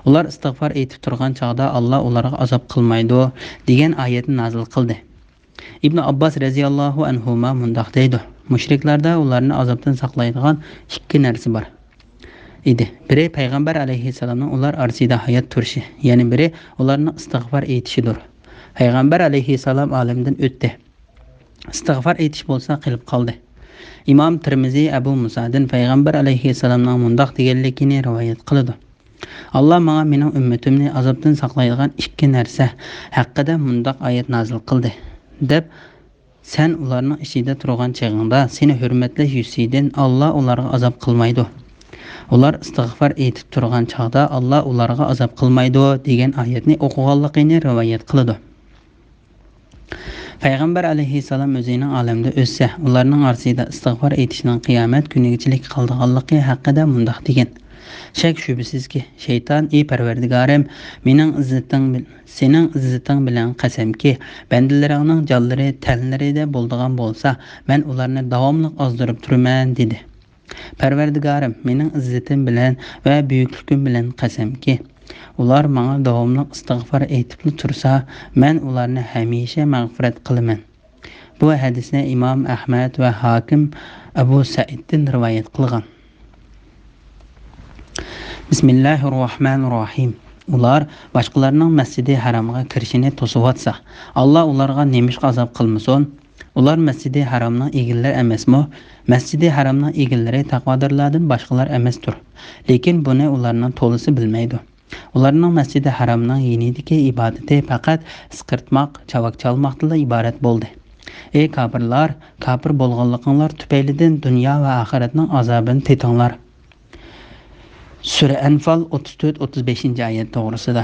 ئۇلار ئىستىغپار ئېيتىپ تۇرغان چاغدا ئاللا ئۇلارغا ئازاب قىلمايدۇ» دېگەن ئايەتنى نازىل قىلدى. ئىبنى ئابباس رەزىياللاھۇ ئەنھۇما مۇنداق دەيدۇ: مۇشرىكلاردا ئۇلارنى ئازابتىن ساقلايدىغان ئىككى نەرسە بار ئىدى. بىرى پەيغەمبەر ئەلەيھىسسالامنىڭ ئۇلار ئارىسىدا ھايات تۇرۇشى، يەنە بىرى ئۇلارنىڭ ئىستىغپار ئېيتىشىدۇر. پەيغەمبەر ئەلەيھىسسالام ئالەمدىن ئۆتتى. ئىستىغپار ئېيتىش بولسا قېلىپ قالدى. ئىمام تىرمىزى ئەبۇ مۇسادىن پەيغەمبەر ئەلەيھىسسالامنىڭ مۇنداق دېگەنلىكىنى رىۋايەت قىلىدۇ: «ئاللا ماڭا مېنىڭ ئۈممىتىمنى ئازابتىن ساقلايدىغان ئىككى نەرسە ھەققىدە مۇنداق ئايەت نازىل قىلدى» دەپ، «سەن ئۇلارنىڭ ئىچىدە تۇرغان چېغىڭدا سېنى ھۆرمەتلەش يۈزىسىدىن ئاللا ئۇلارغا ئازاب قىلمايدۇ. ئۇلار ئىستىغپار ئېيتىپ تۇرغان چاغدا ئاللا ئۇلارغا ئازاب قىلمايدۇ» دېگەن ئايەتنى ئوقۇغانلىقىنى رىۋايەت قىلىدۇ. پەيغەمبەر ئەلەيھىسسالام ئۆزىنىڭ ئالەمدە ئۆتسە، ئۇلارنىڭ ئارىسىدا ئىستىغپار ئېيتىشنىڭ قىيامەت كۈنىگىچىلىك قالىدىغانلىقى ھەققىدە مۇنداق دېگەن: شەك-شۈبھىسىزكى، شەيتان: «ئى پەرۋەردىگارىم، مېنىڭ ئىززىتىڭ بىل-، سېنىڭ ئىززىتىڭ بىلەن قەسەمكى، بەندىلىرىڭنىڭ جانلىرى تەنلىرىدە بولىدىغان بولسا، مەن ئۇلارنى داۋاملىق ئازدۇرۇپ تۇرىمەن» دېدى. پەرۋەردىگارىم، مېنىڭ ئىززىتىم بىلەن ۋە بۈيۈكلۈكۈم بىلەن قەسەمكى، ئۇلار ماڭا داۋاملىق ئىستىغپار ئېيتىپلا تۇرسا، مەن ئۇلارنى ھەمىشە مەغپىرەت قىلىمەن. بۇ ھەدىسنى ئىمام ئەھمەد ۋە ھاكىم ئەبۇ سەئىدتىن رىۋايەت قىلغان. بىسمىللاھىررەھمانىررەھىم. ئۇلار باشقىلارنىڭ مەسجىدى ھارامغا كىرىشىنى توسۇۋاتسا، ئاللا ئۇلارغا نېمىشقا ئازاب قىلمىسۇن؟ ئۇلار مەسجىدى ھارامنىڭ ئىگىلىرى ئەمەسمۇ؟ مەسجىدى ھارامنىڭ ئىگىلىرى تەقۋادارلاردىن باشقىلار ئەمەستۇر. لېكىن بۇنى ئۇلارنىڭ تولىسى بىلمەيدۇ. ئۇلارنىڭ مەسجىدى ھارامنىڭ يېنىدىكى ئىبادىتى پەقەت ئىسقىرتماق، چاۋاك چالماقتىنلا ئىبارەت بولدى. ئەي كاپىرلار، كاپىر بولغانلىقىڭلار تۈپەيلىدىن دۇنيا ۋە ئاخىرەتنىڭ ئازابىنى تېتىڭلار. سۈرە ئەنفال ئوتتۇز تۆت، ئوتتۇز بەشىنچى ئايەت توغرىسىدا.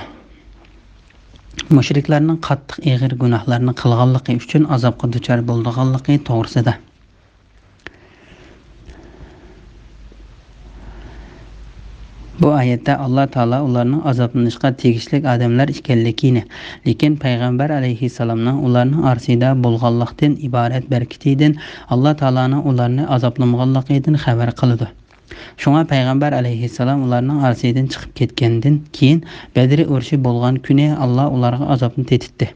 مۇشرىكلارنىڭ قاتتىق ئېغىر گۇناھلارنى قىلغانلىقى ئۈچۈن ئازابقا دۇچار بولىدىغانلىقى توغرىسىدا. بۇ ئايەتتە ئاللا تائالا ئۇلارنىڭ ئازابلىنىشقا تېگىشلىك ئادەملەر ئىكەنلىكىنى، لېكىن پەيغەمبەر ئەلەيھىسسالامنىڭ ئۇلارنىڭ ئارىسىدا بولغانلىقتىن ئىبارەت بەرىكىتىدىن ئاللا تائالانىڭ ئۇلارنى ئازابلىمىغانلىقىدىن خەۋەر قىلىدۇ. شۇڭا پەيغەمبەر ئەلەيھىسسالام ئۇلارنىڭ ئارىسىدىن چىقىپ كەتكەندىن كېيىن، بەدرى ئۇرۇشى بولغان كۈنى ئاللا ئۇلارغا ئازابنى تېتىتتى.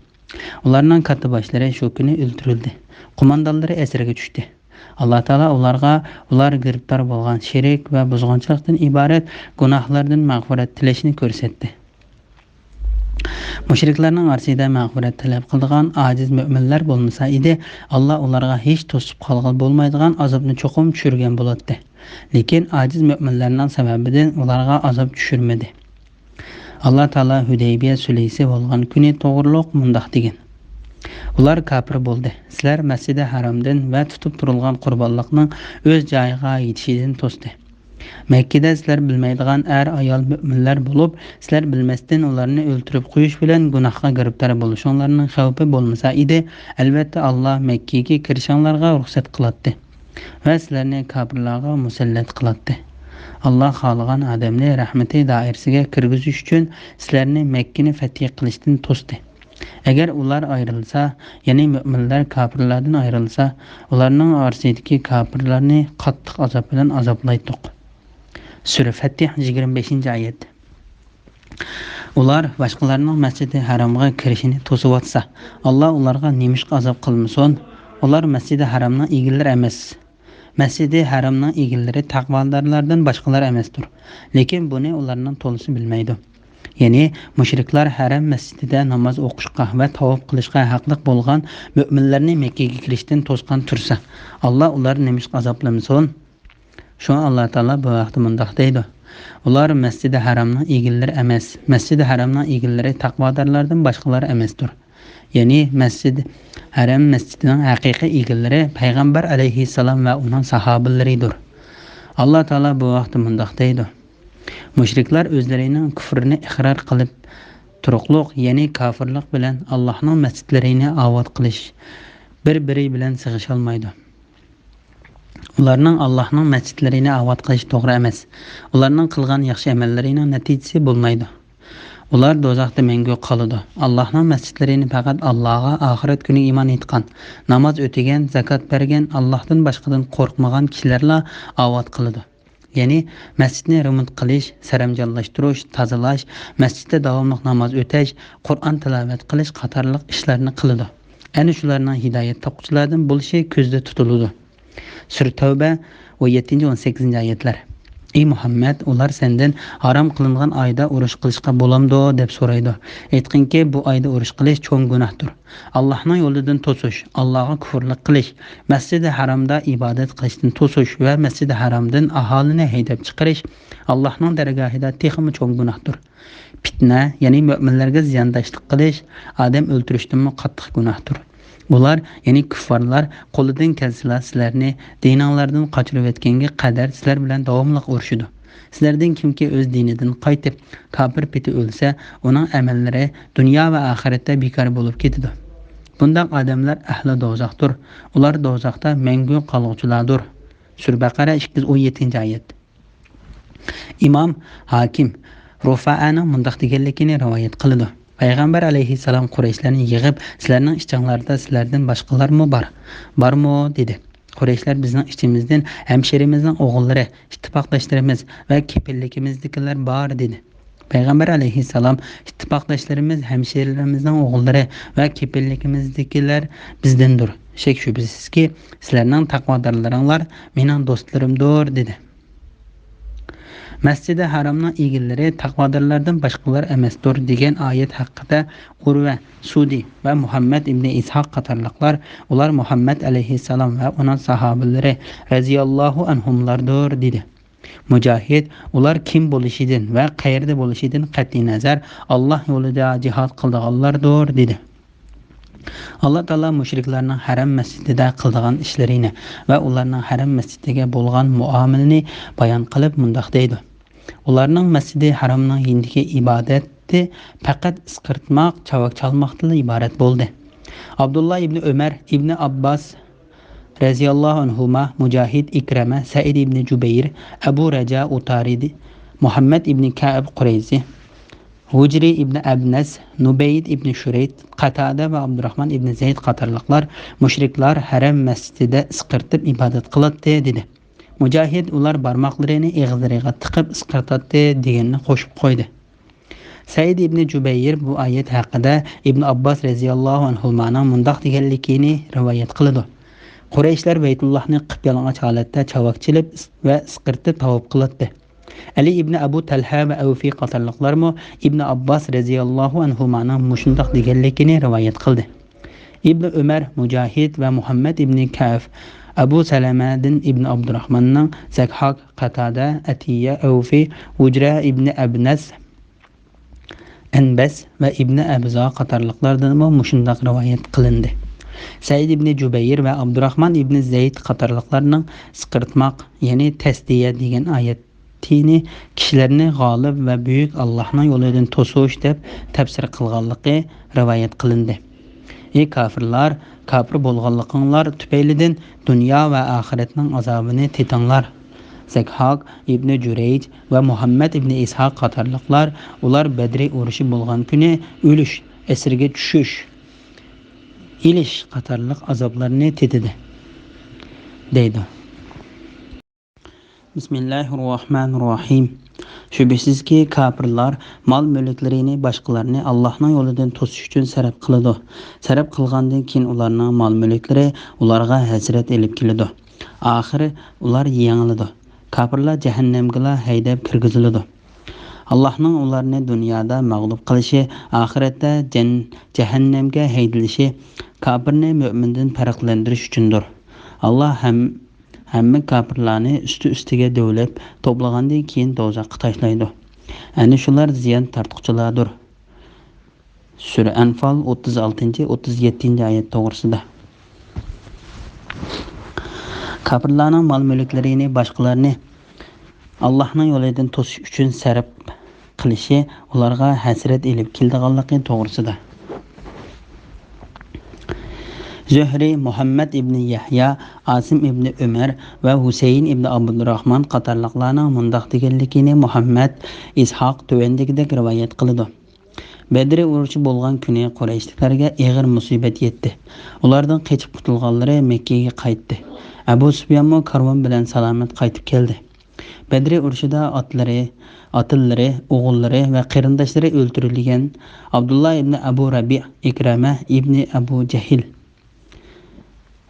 ئۇلارنىڭ كاتتىباشلىرى شۇ كۈنى ئۆلتۈرۈلدى. قوماندانلىرى ئەسىرگە چۈشتى. ئاللا تائالا ئۇلارغا ئۇلار گىرىپتار بولغان شېرىك ۋە بۇزغۇنچىلىقتىن ئىبارەت گۇناھلاردىن مەغپىرەت تىلەشنى كۆرسەتتى. مۇشرىكلارنىڭ ئارىسىدا مەغپىرەت تەلەپ قىلىدىغان ئاجىز مۆمىنلەر بولمىسا ئىدى، ئاللا ئۇلارغا ھېچ توسۇپ قالغىلى بولمايدىغان ئازابنى چوقۇم چۈشۈرگەن بولاتتى. لېكىن ئاجىز مۆمىنلەرنىڭ سەۋەبىدىن ئۇلارغا ئازاب چۈشۈرمىدى. ئاللا تائالا ھۈدەيبىيە سۈلھىسى بولغان كۈنى توغرۇلۇق مۇنداق دېگەن: ئۇلار كاپىر بولدى. سىلەر مەسجىدى ھەرامدىن ۋە تۇتۇپ تۇرۇلغان قۇربانلىقنىڭ ئۆز جايىغا يېتىشىدىن توستى. مەككىدە سىلەر بىلمەيدىغان ئەر-ئايال مۆمىنلەر بولۇپ، سىلەر بىلمەستىن ئۇلارنى ئۆلتۈرۈپ قويۇش بىلەن گۇناھقا گىرىپتار بولۇشۇڭلارنىڭ خەۋپى بولمىسا ئىدى، ئەلۋەتتە، ئاللا مەككىگە كىرىشىڭلارغا رۇخسەت قىلاتتى ۋە سىلەرنى كاپىرلارغا مۇسەللەت قىلاتتى. ئاللا خالىغان ئادەمنى رەھمىتى دائىرىسىگە كىرگۈزۈش ئۈچۈن سىلەرنى مەككىنى فەتھى قىلىشتىن توستى. ئەگەر ئۇلار ئايرىلسا، يەنى مۆمىنلەر كاپىرلاردىن ئايرىلسا، ئۇلارنىڭ ئارىسىدىكى كاپىرلارنى قاتتىق ئازاب بىلەن ئازابلايتتۇق. سۈرە فەتىھ، يىگىرمە بەشىنچى ئايەت. ئۇلار باشقىلارنىڭ مەسجىدى ھەرامغا كىرىشىنى توسۇۋاتسا، ئاللا ئۇلارغا نېمىشقا ئازاب قىلمىسۇن؟ ئۇلار مەسجىدى ھەرامنىڭ ئىگىلىرى ئەمەس. مەسجىدى ھەرامنىڭ ئىگىلىرى تەقۋادارلاردىن باشقىلار ئەمەستۇر. لېكىن بۇنى ئۇلارنىڭ تولىسى بىلمەيدۇ. يەنى مۇشرىكلار ھەرەم مەسجىتىدە ناماز ئوقۇشقا ۋە تاۋاپ قىلىشقا ھەقلىق بولغان مۆمىنلەرنى مەككىگە كىرىشتىن توسقان تۇرسا، ئاللا ئۇلارنى نېمىشقا ئازابلىمىسۇن؟ شۇڭا ئاللا تائالا بۇ ھەقتە مۇنداق دەيدۇ: ئۇلار مەسجىدى ھەرامنىڭ ئىگىلىرى ئەمەس، مەسجىدى ھەرامنىڭ ئىگىلىرى تەقۋادارلاردىن باشقىلار ئەمەستۇر. يەنى مەسجىد، ھەرەم مەسجىتىنىڭ ھەقىقىي ئىگىلىرى پەيغەمبەر ئەلەيھىسسالام ۋە ئۇنىڭ ساھابىلىرىدۇر. ئاللا تائالا بۇ ھەقتە مۇنداق دەيدۇ: مۇشرىكلار ئۆزلىرىنىڭ كۇفرىنى ئىقرار قىلىپ تۇرۇقلۇق، يەنى كاپىرلىق بىلەن ئاللاھنىڭ مەسچىتلىرىنى ئاۋات قىلىش بىر-بىرى بىلەن سىغىشالمايدۇ. ئۇلارنىڭ ئاللاھنىڭ مەسچىتلىرىنى ئاۋات قىلىش توغرا ئەمەس. ئۇلارنىڭ قىلغان ياخشى ئەمەللىرىنىڭ نەتىجىسى بولمايدۇ. ئۇلار دوزاختا مەڭگۈ قالىدۇ. ئاللاھنىڭ مەسچىتلىرىنى پەقەت ئاللاغا، ئاخىرەت كۈنىگە ئىمان ئېيتقان، ناماز ئۆتىگەن، زاكات بەرگەن، ئاللاھتىن باشقىدىن قورقمىغان كىشىلەرلا ئاۋات قىلىدۇ. يەنى مەسچىتنى رېمونت قىلىش، سەرەمجانلاشتۇرۇش، تازىلاش، مەسچىتتە داۋاملىق ناماز ئۆتەش، قۇرئان تىلاۋەت قىلىش قاتارلىق ئىشلارنى قىلىدۇ. ئەنە شۇلارنىڭ ھىدايەت تاپقۇچىلاردىن بولۇشى كۆزدە تۇتۇلىدۇ. سۈرە تەۋبە، ئون يەتتىنچى، ئون سەككىزىنچى ئايەتلەر. ئى مۇھەممەد، ئۇلار سەندىن ھارام قىلىنغان ئايدا ئۇرۇش قىلىشقا بولامدۇ دەپ سورايدۇ. ئېيتقىنكى، بۇ ئايدا ئۇرۇش قىلىش چوڭ گۇناھتۇر. ئاللاھنىڭ يولىدىن توسۇش، ئاللاغا كۇفرلۇق قىلىش، مەسجىدى ھارامدا ئىبادەت قىلىشتىن توسۇش ۋە مەسجىدى ھارامدىن ئاھالىنى ھەيدەپ چىقىرىش ئاللاھنىڭ دەرگاھىدا تېخىمۇ چوڭ گۇناھتۇر. پىتنە، يەنى مۆمىنلەرگە زىيانداشلىق قىلىش، ئادەم ئۆلتۈرۈشتىنمۇ قاتتىق گۇناھتۇر. ئۇلار، يەنى كۇففارلار قولىدىن كەلسىلا سىلەرنى دىنىڭلاردىن قاچۇرۇۋەتكەنگە قەدەر سىلەر بىلەن داۋاملىق ئۇرۇشىدۇ. سىلەردىن كىمكى ئۆز دىنىدىن قايتىپ، كاپىر پېتى ئۆلسە، ئۇنىڭ ئەمەللىرى دۇنيا ۋە ئاخىرەتتە بىكار بولۇپ كېتىدۇ. بۇنداق ئادەملەر ئەھلى دوزاختۇر. ئۇلار دوزاختا مەڭگۈ قالغۇچىلاردۇر. سۈرە بەقەرە، ئىككى يۈز ئون يەتتىنچى ئايەت. ئىمام ھاكىم رۇفەئەنىڭ مۇنداق دېگەنلىكىنى رىۋايەت قىلىدۇ: پەيغەمبەر ئەلەيھىسسالام قۇرەيشلەرنى يىغىپ، سىلەرنىڭ ئىچىڭلاردا سىلەردىن باشقىلارمۇ بار، بارمۇ؟ دېدى. قۇرەيشلەر بىزنىڭ ئىچىمىزدىن ھەمشىرىمىزنىڭ ئوغۇللىرى، ئىتتىپاقداشلىرىمىز ۋە كېپىللىكىمىزدىكىلەر بار، دېدى. پەيغەمبەر ئەلەيھىسسالام، ئىتتىپاقداشلىرىمىز، ھەمشىرىلىرىمىزنىڭ ئوغۇللىرى ۋە كېپىللىكىمىزدىكىلەر بىزدىندۇر. شەك-شۈبھىسىزكى، سىلەرنىڭ تەقۋادارلىرىڭلار مېنىڭ دوستلىرىمدۇر، دېدى. مەسجىدى ھارامنىڭ ئىگىلىرى تەقۋادارلاردىن باشقىلار ئەمەستۇر، دېگەن ئايەت ھەققىدە ئۇرۋە، سۇدى ۋە مۇھەممەد ئىبنى ئىسھاق قاتارلىقلار، ئۇلار مۇھەممەد ئەلەيھىسسالام ۋە ئۇنىڭ ساھابىلىرى رەزىياللاھۇ ئەنھۇملاردۇر، دېدى. مۇجاھىد، ئۇلار كىم بولۇشىدىن ۋە قەيەردە بولۇشىدىن قەتئىينەزەر، ئاللا يولىدا جىھاد قىلىدىغانلاردۇر، دېدى. ئاللا تائالا مۇشرىكلارنىڭ ھەرەم مەسچىتىدە قىلىدىغان ئىشلىرىنى ۋە ئۇلارنىڭ ھەرەم مەسچىتىگە بولغان مۇئامىلىنى بايان قىلىپ مۇنداق دەيدۇ: ئۇلارنىڭ مەسجىدى ھارامنىڭ يېنىدىكى ئىبادەتى پەقەت ئىسقىرتماق، چاۋاك چالماقتىنلا ئىبارەت بولدى. ئابدۇللا ئىبنى ئۆمەر، ئىبنى ئابباس رەزىياللاھۇ ئەنھۇما، مۇجاھىد، ئىكرەمە، سەئىد ئىبنى جۇبەير، ئەبۇ رەجا ئۇتارىدى، مۇھەممەد ئىبنى كەئب قۇرەيزى، ھۇجرى ئىبنى ئەبنەس، نۇبەيد ئىبنى شۇرەيد، قەتادە ۋە ئابدۇراخمان ئىبنى زەيد قاتارلىقلار مۇشرىكلار ھەرەم مەسچىتىدە ئىسقىرتىپ ئىبادەت قىلاتتى، دېدى. مۇجاھىد ئۇلار بارماقلىرىنى ئېغىزلىرىغا تىقىپ ئىسقىرتاتتى، دېگەننى قوشۇپ قويدى. سەئىد ئىبنى جۇبەير بۇ ئايەت ھەققىدە ئىبن ئابباس رەزىياللاھۇ ئەنھۇمانىڭ مۇنداق دېگەنلىكىنى رىۋايەت قىلىدۇ: قۇرەيشلەر بەيتۇللاھنى قىپيالىڭاچ ھالەتتە چاۋاك چېلىپ ۋە ئىسقىرتىپ تاۋاپ قىلاتتى. ئەلى ئىبنى ئەبۇ تەلھە ۋە ئەۋفى قاتارلىقلارمۇ ئىبنى ئابباس رەزىياللاھۇ ئەنھۇمانىڭ مۇشۇنداق دېگەنلىكىنى رىۋايەت قىلدى. ئىبنى ئۆمەر، مۇجاھىد ۋە مۇھەممەد ئىبنى كەئف، ئەبۇ سەلەمەدىن ئىبنى ئابدۇراخماننىڭ، زەكھاك، قەتادە، ئەتىيە، ئەۋفى، ھۇجرە ئىبنى ئەبنەس، ئەنبەس ۋە ئىبنى ئەبزا قاتارلىقلاردىنمۇ مۇشۇنداق رىۋايەت قىلىندى. سەئىد ئىبنى جۇبەير ۋە ئابدۇراخمان ئىبنى زەيد قاتارلىقلارنىڭ ئىسقىرتماق، يەنى تەسدىيە دېگەن ئايەتنى كىشىلەرنى غالىب ۋە بۈيۈك ئاللاھنىڭ يولىدىن توسۇش دەپ تەپسىر قىلغانلىقى رىۋايەت قىلىندى. ئى كاپىرلار، كاپىر بولغانلىقىڭلار تۈپەيلىدىن دۇنيا ۋە ئاخىرەتنىڭ ئازابىنى تېتىڭلار. زەكھاك ئىبنى جۈرەيج ۋە مۇھەممەد ئىبنى ئىسھاق قاتارلىقلار ئۇلار بەدرى ئۇرۇشى بولغان كۈنى ئۆلۈش، ئەسىرگە چۈشۈش، ئېلىش قاتارلىق ئازابلارنى تېتىدى، دەيدۇ. بىسمىللاھىررەھمانىررەھىم. شۈبھىسىزكى، كاپىرلار مال-مۈلۈكلىرىنى باشقىلارنى ئاللاھنىڭ يولىدىن توسۇش ئۈچۈن سەرپ قىلىدۇ. سەرپ قىلغاندىن كېيىن ئۇلارنىڭ مال-مۈلۈكلىرى ئۇلارغا ھەسرەت ئېلىپ كېلىدۇ. ئاخىرى ئۇلار يېڭىلىدۇ. كاپىرلار جەھەننەمگىلا ھەيدەپ كىرگۈزۈلىدۇ. ئاللاھنىڭ ئۇلارنى دۇنيادا مەغلۇپ قىلىشى، ئاخىرەتتە جەن-، جەھەننەمگە ھەيدىلىشى كاپىرنى مۆمىندىن پەرقلەندۈرۈش ئۈچۈندۇر. ئاللاھ ھەم-، ھەممە كاپىرلارنى ئۈستى-ئۈستىگە دۆۋىلەپ توپلىغاندىن كېيىن دوزاخقا تاشلايدۇ. ئەنە شۇلار زىيان تارتقۇچىلاردۇر. سۈرە ئەنفال، ئوتتۇز ئالتىنچى، ئوتتۇز يەتتىنچى ئايەت توغرىسىدا. كاپىرلارنىڭ مال-مۈلۈكلىرىنى باشقىلارنى ئاللاھنىڭ يولىدىن توسۇش ئۈچۈن سەرپ قىلىشى ئۇلارغا ھەسرەت ئېلىپ كېلىدىغانلىقى توغرىسىدا. زۆھرى، مۇھەممەد ئىبنى يەھيا، ئاسىم ئىبنى ئۆمەر ۋە ھۈسەيىن ئىبنى ئابدۇراخمان قاتارلىقلارنىڭ مۇنداق دېگەنلىكىنى مۇھەممەد ئىسھاق تۆۋەندىكىدەك رىۋايەت قىلىدۇ. بەدرى ئۇرۇشى بولغان كۈنى قۇرەيشلىكلەرگە ئېغىر مۇسىبەت يەتتى. ئۇلاردىن قېچىپ قۇتۇلغانلىرى مەككىگە قايتتى. ئەبۇ سۇپيانمۇ كارۋان بىلەن سالامەت قايتىپ كەلدى. بەدرى ئۇرۇشىدا ئاتلىرى، ئاتىلىرى، ئوغۇللىرى ۋە قېرىنداشلىرى ئۆلتۈرۈلگەن ئابدۇللا ئىبنى ئەبۇ رەبىئ، ئىكرەمە ئىبنى ئەبۇ جەھىل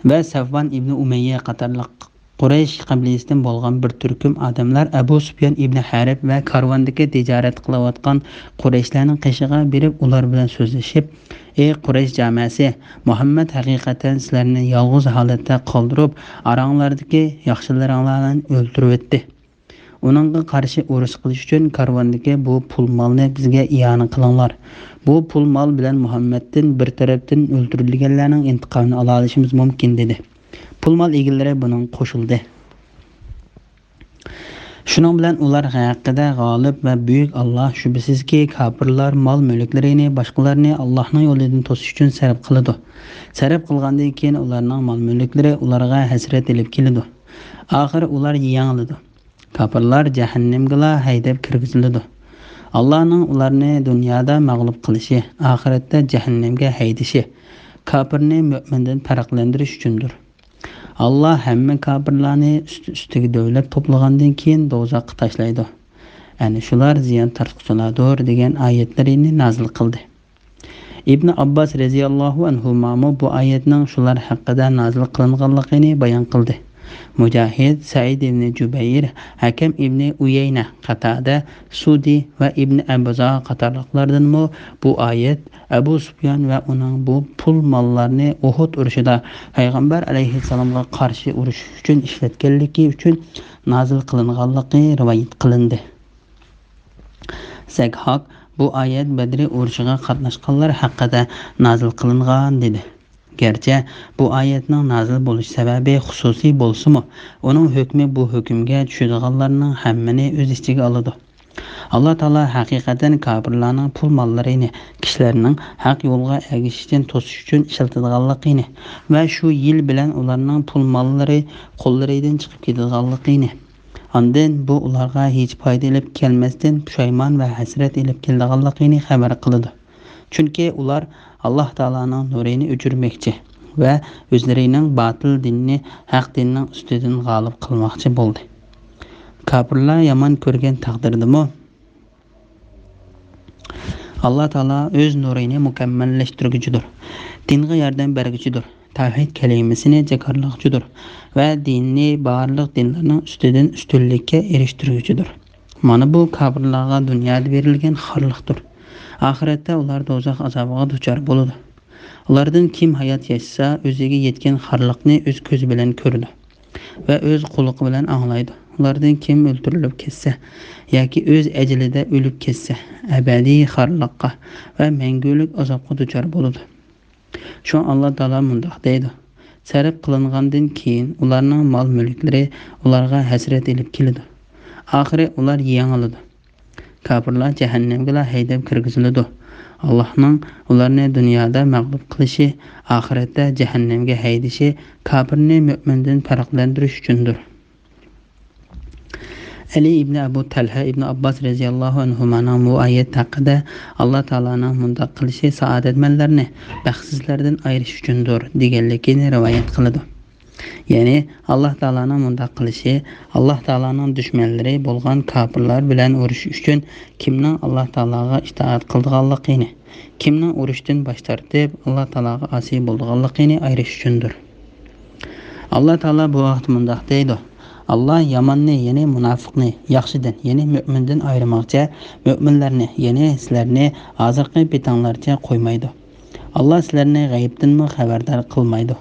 ۋە سەفۋان ئىبنى ئۇمەييە قاتارلىق قۇرەيش قەبىلىسىدىن بولغان بىر تۈركۈم ئادەملەر ئەبۇ سۇپيان ئىبنى ھەرب ۋە كارۋاندىكى تىجارەت قىلىۋاتقان قۇرەيشلەرنىڭ قېشىغا بېرىپ، ئۇلار بىلەن سۆزلىشىپ، ئى قۇرەيش جامەسى، مۇھەممەد ھەقىقەتەن سىلەرنى يالغۇز ھالەتتە قالدۇرۇپ، ئاراڭلاردىكى ياخشىلىرىڭلارنى ئۆلتۈرۈۋەتتى. ئۇنىڭغا قارشى ئۇرۇش قىلىش ئۈچۈن كارۋاندىكى بۇ پۇل مالنى بىزگە ئىئانە قىلىڭلار. بۇ پۇل مال بىلەن مۇھەممەدتىن بىر تەرەپتىن ئۆلتۈرۈلگەنلەرنىڭ ئىنتىقامىنى ئالالىشىمىز مۇمكىن، دېدى. پۇل مال ئىگىلىرى بۇنىڭغا قوشۇلدى. شۇنىڭ بىلەن ئۇلار ھەققىدە غالىب ۋە بۈيۈك ئاللاھ، شۈبھىسىزكى، كاپىرلار مال-مۈلۈكلىرىنى باشقىلارنى ئاللاھنىڭ يولىدىن توسۇش ئۈچۈن سەرپ قىلىدۇ. سەرپ قىلغاندىن كېيىن ئۇلارنىڭ مال-مۈلۈكلىرى ئۇلارغا ھەسرەت ئېلىپ كېلىدۇ. ئاخىرى ئۇلار يېڭىلىدۇ. كاپىرلار جەھەننەمگىلا ھەيدەپ كىرگۈزۈلىدۇ. ئاللاھنىڭ ئۇلارنى دۇنيادا مەغلۇپ قىلىشى، ئاخىرەتتە جەھەننەمگە ھەيدىشى كاپىرنى مۆمىندىن پەرقلەندۈرۈش ئۈچۈندۇر. ئاللاھ ھەممە كاپىرلارنى ئۈستى-ئۈستىگە دۆۋىلەپ توپلىغاندىن كېيىن دوزاخقا تاشلايدۇ. ئەنە شۇلار زىيان تارتقۇچىلاردۇر، دېگەن ئايەتلىرىنى نازىل قىلدى. ئىبنى ئابباس رەزىياللاھۇ ئەنھۇمامۇ بۇ ئايەتنىڭ شۇلار ھەققىدە نازىل قىلىنغانلىقىنى بايان قىلدى. مۇجاھىد، سەئىد ئىبنى جۇبەير، ھەكەم ئىبنى ئۇيەينە، قەتادە، سۇدى ۋە ئىبنى ئەبزا قاتارلىقلاردىنمۇ بۇ ئايەت ئەبۇ سۇپيان ۋە ئۇنىڭ بۇ پۇل ماللارنى ئۇھۇد ئۇرۇشىدا پەيغەمبەر ئەلەيھىسسالامغا قارشى ئۇرۇشۇش ئۈچۈن ئىشلەتكەنلىكى ئۈچۈن نازىل قىلىنغانلىقى رىۋايەت قىلىندى. زەكھاك بۇ ئايەت بەدرى ئۇرۇشىغا قاتناشقانلار ھەققىدە نازىل قىلىنغان، دېدى. گەرچە بۇ ئايەتنىڭ نازىل بولۇش سەۋەبى خۇسۇسىي بولسىمۇ، ئۇنىڭ ھۆكمى بۇ ھۆكۈمگە چۈشىدىغانلارنىڭ ھەممىنى ئۆز ئىچىگە ئالىدۇ. ئاللا تائالا ھەقىقەتەن كاپىرلارنىڭ پۇل ماللىرىنى كىشىلەرنىڭ ھەق يولغا ئەگىشىشتىن توسۇش ئۈچۈن ئىشلىتىدىغانلىقىنى ۋە شۇ يىل بىلەن ئۇلارنىڭ پۇل ماللىرى قوللىرىدىن چىقىپ كېتىدىغانلىقىنى، ئاندىن بۇ ئۇلارغا ھېچ پايدا ئېلىپ كەلمەستىن، پۇشايمان ۋە ھەسرەت ئېلىپ كېلىدىغانلىقىنى خەۋەر قىلىدۇ. چۈنكى ئۇلار ئاللاھ تائالانىڭ نۇرىنى ئۆچۈرمەكچى ۋە ئۆزلىرىنىڭ باتىل دىنىنى ھەق دىننىڭ ئۈستىدىن غالىب قىلماقچى بولدى. كاپىرلار يامان كۆرگەن تەقدىردىمۇ، ئاللاھ تائالا ئۆز نۇرىنى مۇكەممەللەشتۈرگۈچىدۇر، دىنغا ياردەم بەرگۈچىدۇر، تەۋھىد كەلىمىسىنى جاكارلىغۇچىدۇر ۋە دىننى بارلىق دىنلارنىڭ ئۈستىدىن ئۈستۈنلۈككە ئېرىشتۈرگۈچىدۇر. مانا بۇ كاپىرلارغا دۇنيادا بېرىلگەن خارلىقتۇر. ئاخىرەتتە ئۇلار دوزاخ ئازابىغا دۇچار بولىدۇ. ئۇلاردىن كىم ھايات ياشىسا، ئۆزىگە يەتكەن خارلىقنى ئۆز كۆزى بىلەن كۆرىدۇ ۋە ئۆز قۇلىقى بىلەن ئاڭلايدۇ. ئۇلاردىن كىم ئۆلتۈرۈلۈپ كەتسە ياكى ئۆز ئەجىلىدە ئۆلۈپ كەتسە، ئەبەدىي خارلىققا ۋە مەڭگۈلۈك ئازابقا دۇچار بولىدۇ. شۇڭا ئاللاھ تائالا مۇنداق دەيدۇ: سەرپ قىلىنغاندىن كېيىن ئۇلارنىڭ مال-مۈلۈكلىرى ئۇلارغا ھەسرەت ئېلىپ كېلىدۇ. ئاخىرى ئۇلار يېڭىلىدۇ. كاپىرلار جەھەننەمگىلا ھەيدەپ كىرگۈزۈلىدۇ. ئاللاھنىڭ ئۇلارنى دۇنيادا مەغلۇپ قىلىشى، ئاخىرەتتە جەھەننەمگە ھەيدىشى كاپىرنى مۆمىندىن پەرقلەندۈرۈش ئۈچۈندۇر. ئەلى ئىبنى ئەبۇ تەلھە ئىبنى ئابباس رەزىياللاھۇ ئەنھۇمانىڭ بۇ ئايەت ھەققىدە ئاللاھ تائالانىڭ مۇنداق قىلىشى سائادەتمەنلەرنى بەختسىزلەردىن ئايرىش ئۈچۈندۇر دېگەنلىكىنى رىۋايەت قىلىدۇ. يەنى ئاللاھ تائالانىڭ مۇنداق قىلىشى ئاللاھ تائالانىڭ دۈشمەنلىرى بولغان كاپىرلار بىلەن ئۇرۇشۇش ئۈچۈن كىمنىڭ ئاللاھ تائالاغا ئىتائەت قىلىدىغانلىقىنى، كىمنىڭ ئۇرۇشتىن باش تارتىپ ئاللاھ تائالاغا ئاسىي بولىدىغانلىقىنى ئايرىش ئۈچۈندۇر. ئاللاھ تائالا بۇ ھەقتە مۇنداق دەيدۇ: ئاللاھ ياماننى، يەنى مۇناپىقنى، ياخشىدىن، يەنى مۆمىندىن ئايرىماقچە، مۆمىنلەرنى، يەنى سىلەرنى ھازىرقى پېتىڭلارچە قويمايدۇ. ئاللاھ سىلەرنى غەيىبتىنمۇ خەۋەردار قىلمايدۇ.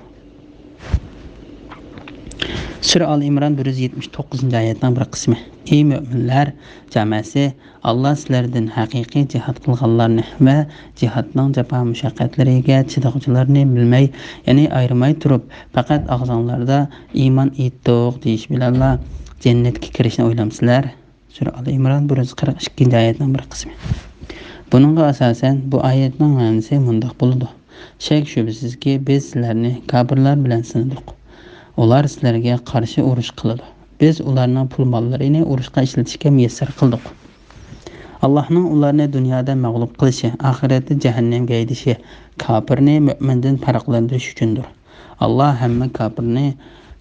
سۈرە ئال ئىمران بىر يۈز يەتمىش توققۇزىنچى ئايەتنىڭ بىر قىسمى. ئەي مۆمىنلەر جامەسى، ئاللاھ سىلەردىن ھەقىقىي جىھاد قىلغانلارنى ۋە جىھادنىڭ جاپا-مۇشەققەتلىرىگە چىدىغۇچىلارنى بىلمەي، يەنى ئايرىماي تۇرۇپ، پەقەت ئاغزىڭلاردا ئىمان ئېيتتۇق دېيىش بىلەنلا جەننەتكە كىرىشنى ئويلامسىلەر؟ سۈرە ئال ئىمران بىر يۈز قىرىق ئىككىنچى ئايەتنىڭ بىر قىسمى. بۇنىڭغا ئاساسەن، بۇ ئايەتنىڭ مەنىسى مۇنداق بولىدۇ: شەك-شۈبھىسىزكى، بىز سىلەرنى كاپىرلار بىلەن سىنىدۇق. ئۇلار سىلەرگە قارشى ئۇرۇش قىلىدۇ. بىز ئۇلارنىڭ پۇل-ماللىرىنى ئۇرۇشقا ئىشلىتىشكە مۇيەسسەر قىلدۇق. ئاللاھنىڭ ئۇلارنى دۇنيادا مەغلۇپ قىلىشى، ئاخىرەتتە جەھەننەمگە ھەيدىشى كاپىرنى مۆمىندىن پەرقلەندۈرۈش ئۈچۈندۇر. ئاللاھ ھەممە كاپىرنى،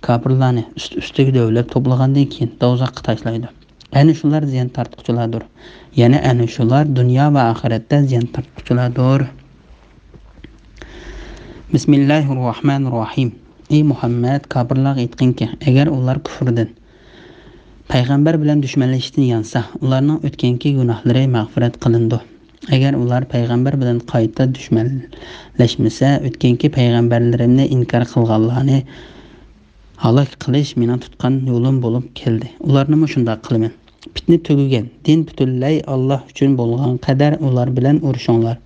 كاپىرلارنى ئۈست-ئۈستىگە دۆۋىلەپ توپلىغاندىن كېيىن دوزاخقا تاشلايدۇ. ئەنە شۇلار زىيان تارتقۇچىلاردۇر. يەنى ئەنە شۇلار دۇنيا ۋە ئاخىرەتتە زىيان تارتقۇچىلاردۇر. بىسمىللاھىررەھمانىررەھىم. ئەي مۇھەممەد، كاپىرلارغا ئېيتقىنكى، ئەگەر ئۇلار كۇفرىدىن، پەيغەمبەر بىلەن دۈشمەنلىشىشتىن يانسا، ئۇلارنىڭ ئۆتكەنكى گۇناھلىرى مەغپىرەت قىلىنىدۇ. ئەگەر ئۇلار پەيغەمبەر بىلەن قايتا دۈشمەنلەشمىسە، ئۆتكەنكى پەيغەمبەرلىرىمنى ئىنكار قىلغانلارنى ھالاك قىلىش مېنىڭ تۇتقان يولۇم بولۇپ كەلدى. ئۇلارنىمۇ شۇنداق قىلىمەن. پىتنە تۈگىگەن، دىن پۈتۈنلەي ئاللاھ ئۈچۈن بولغان قەدەر ئۇلار بىلەن ئۇرۇشۇڭلار.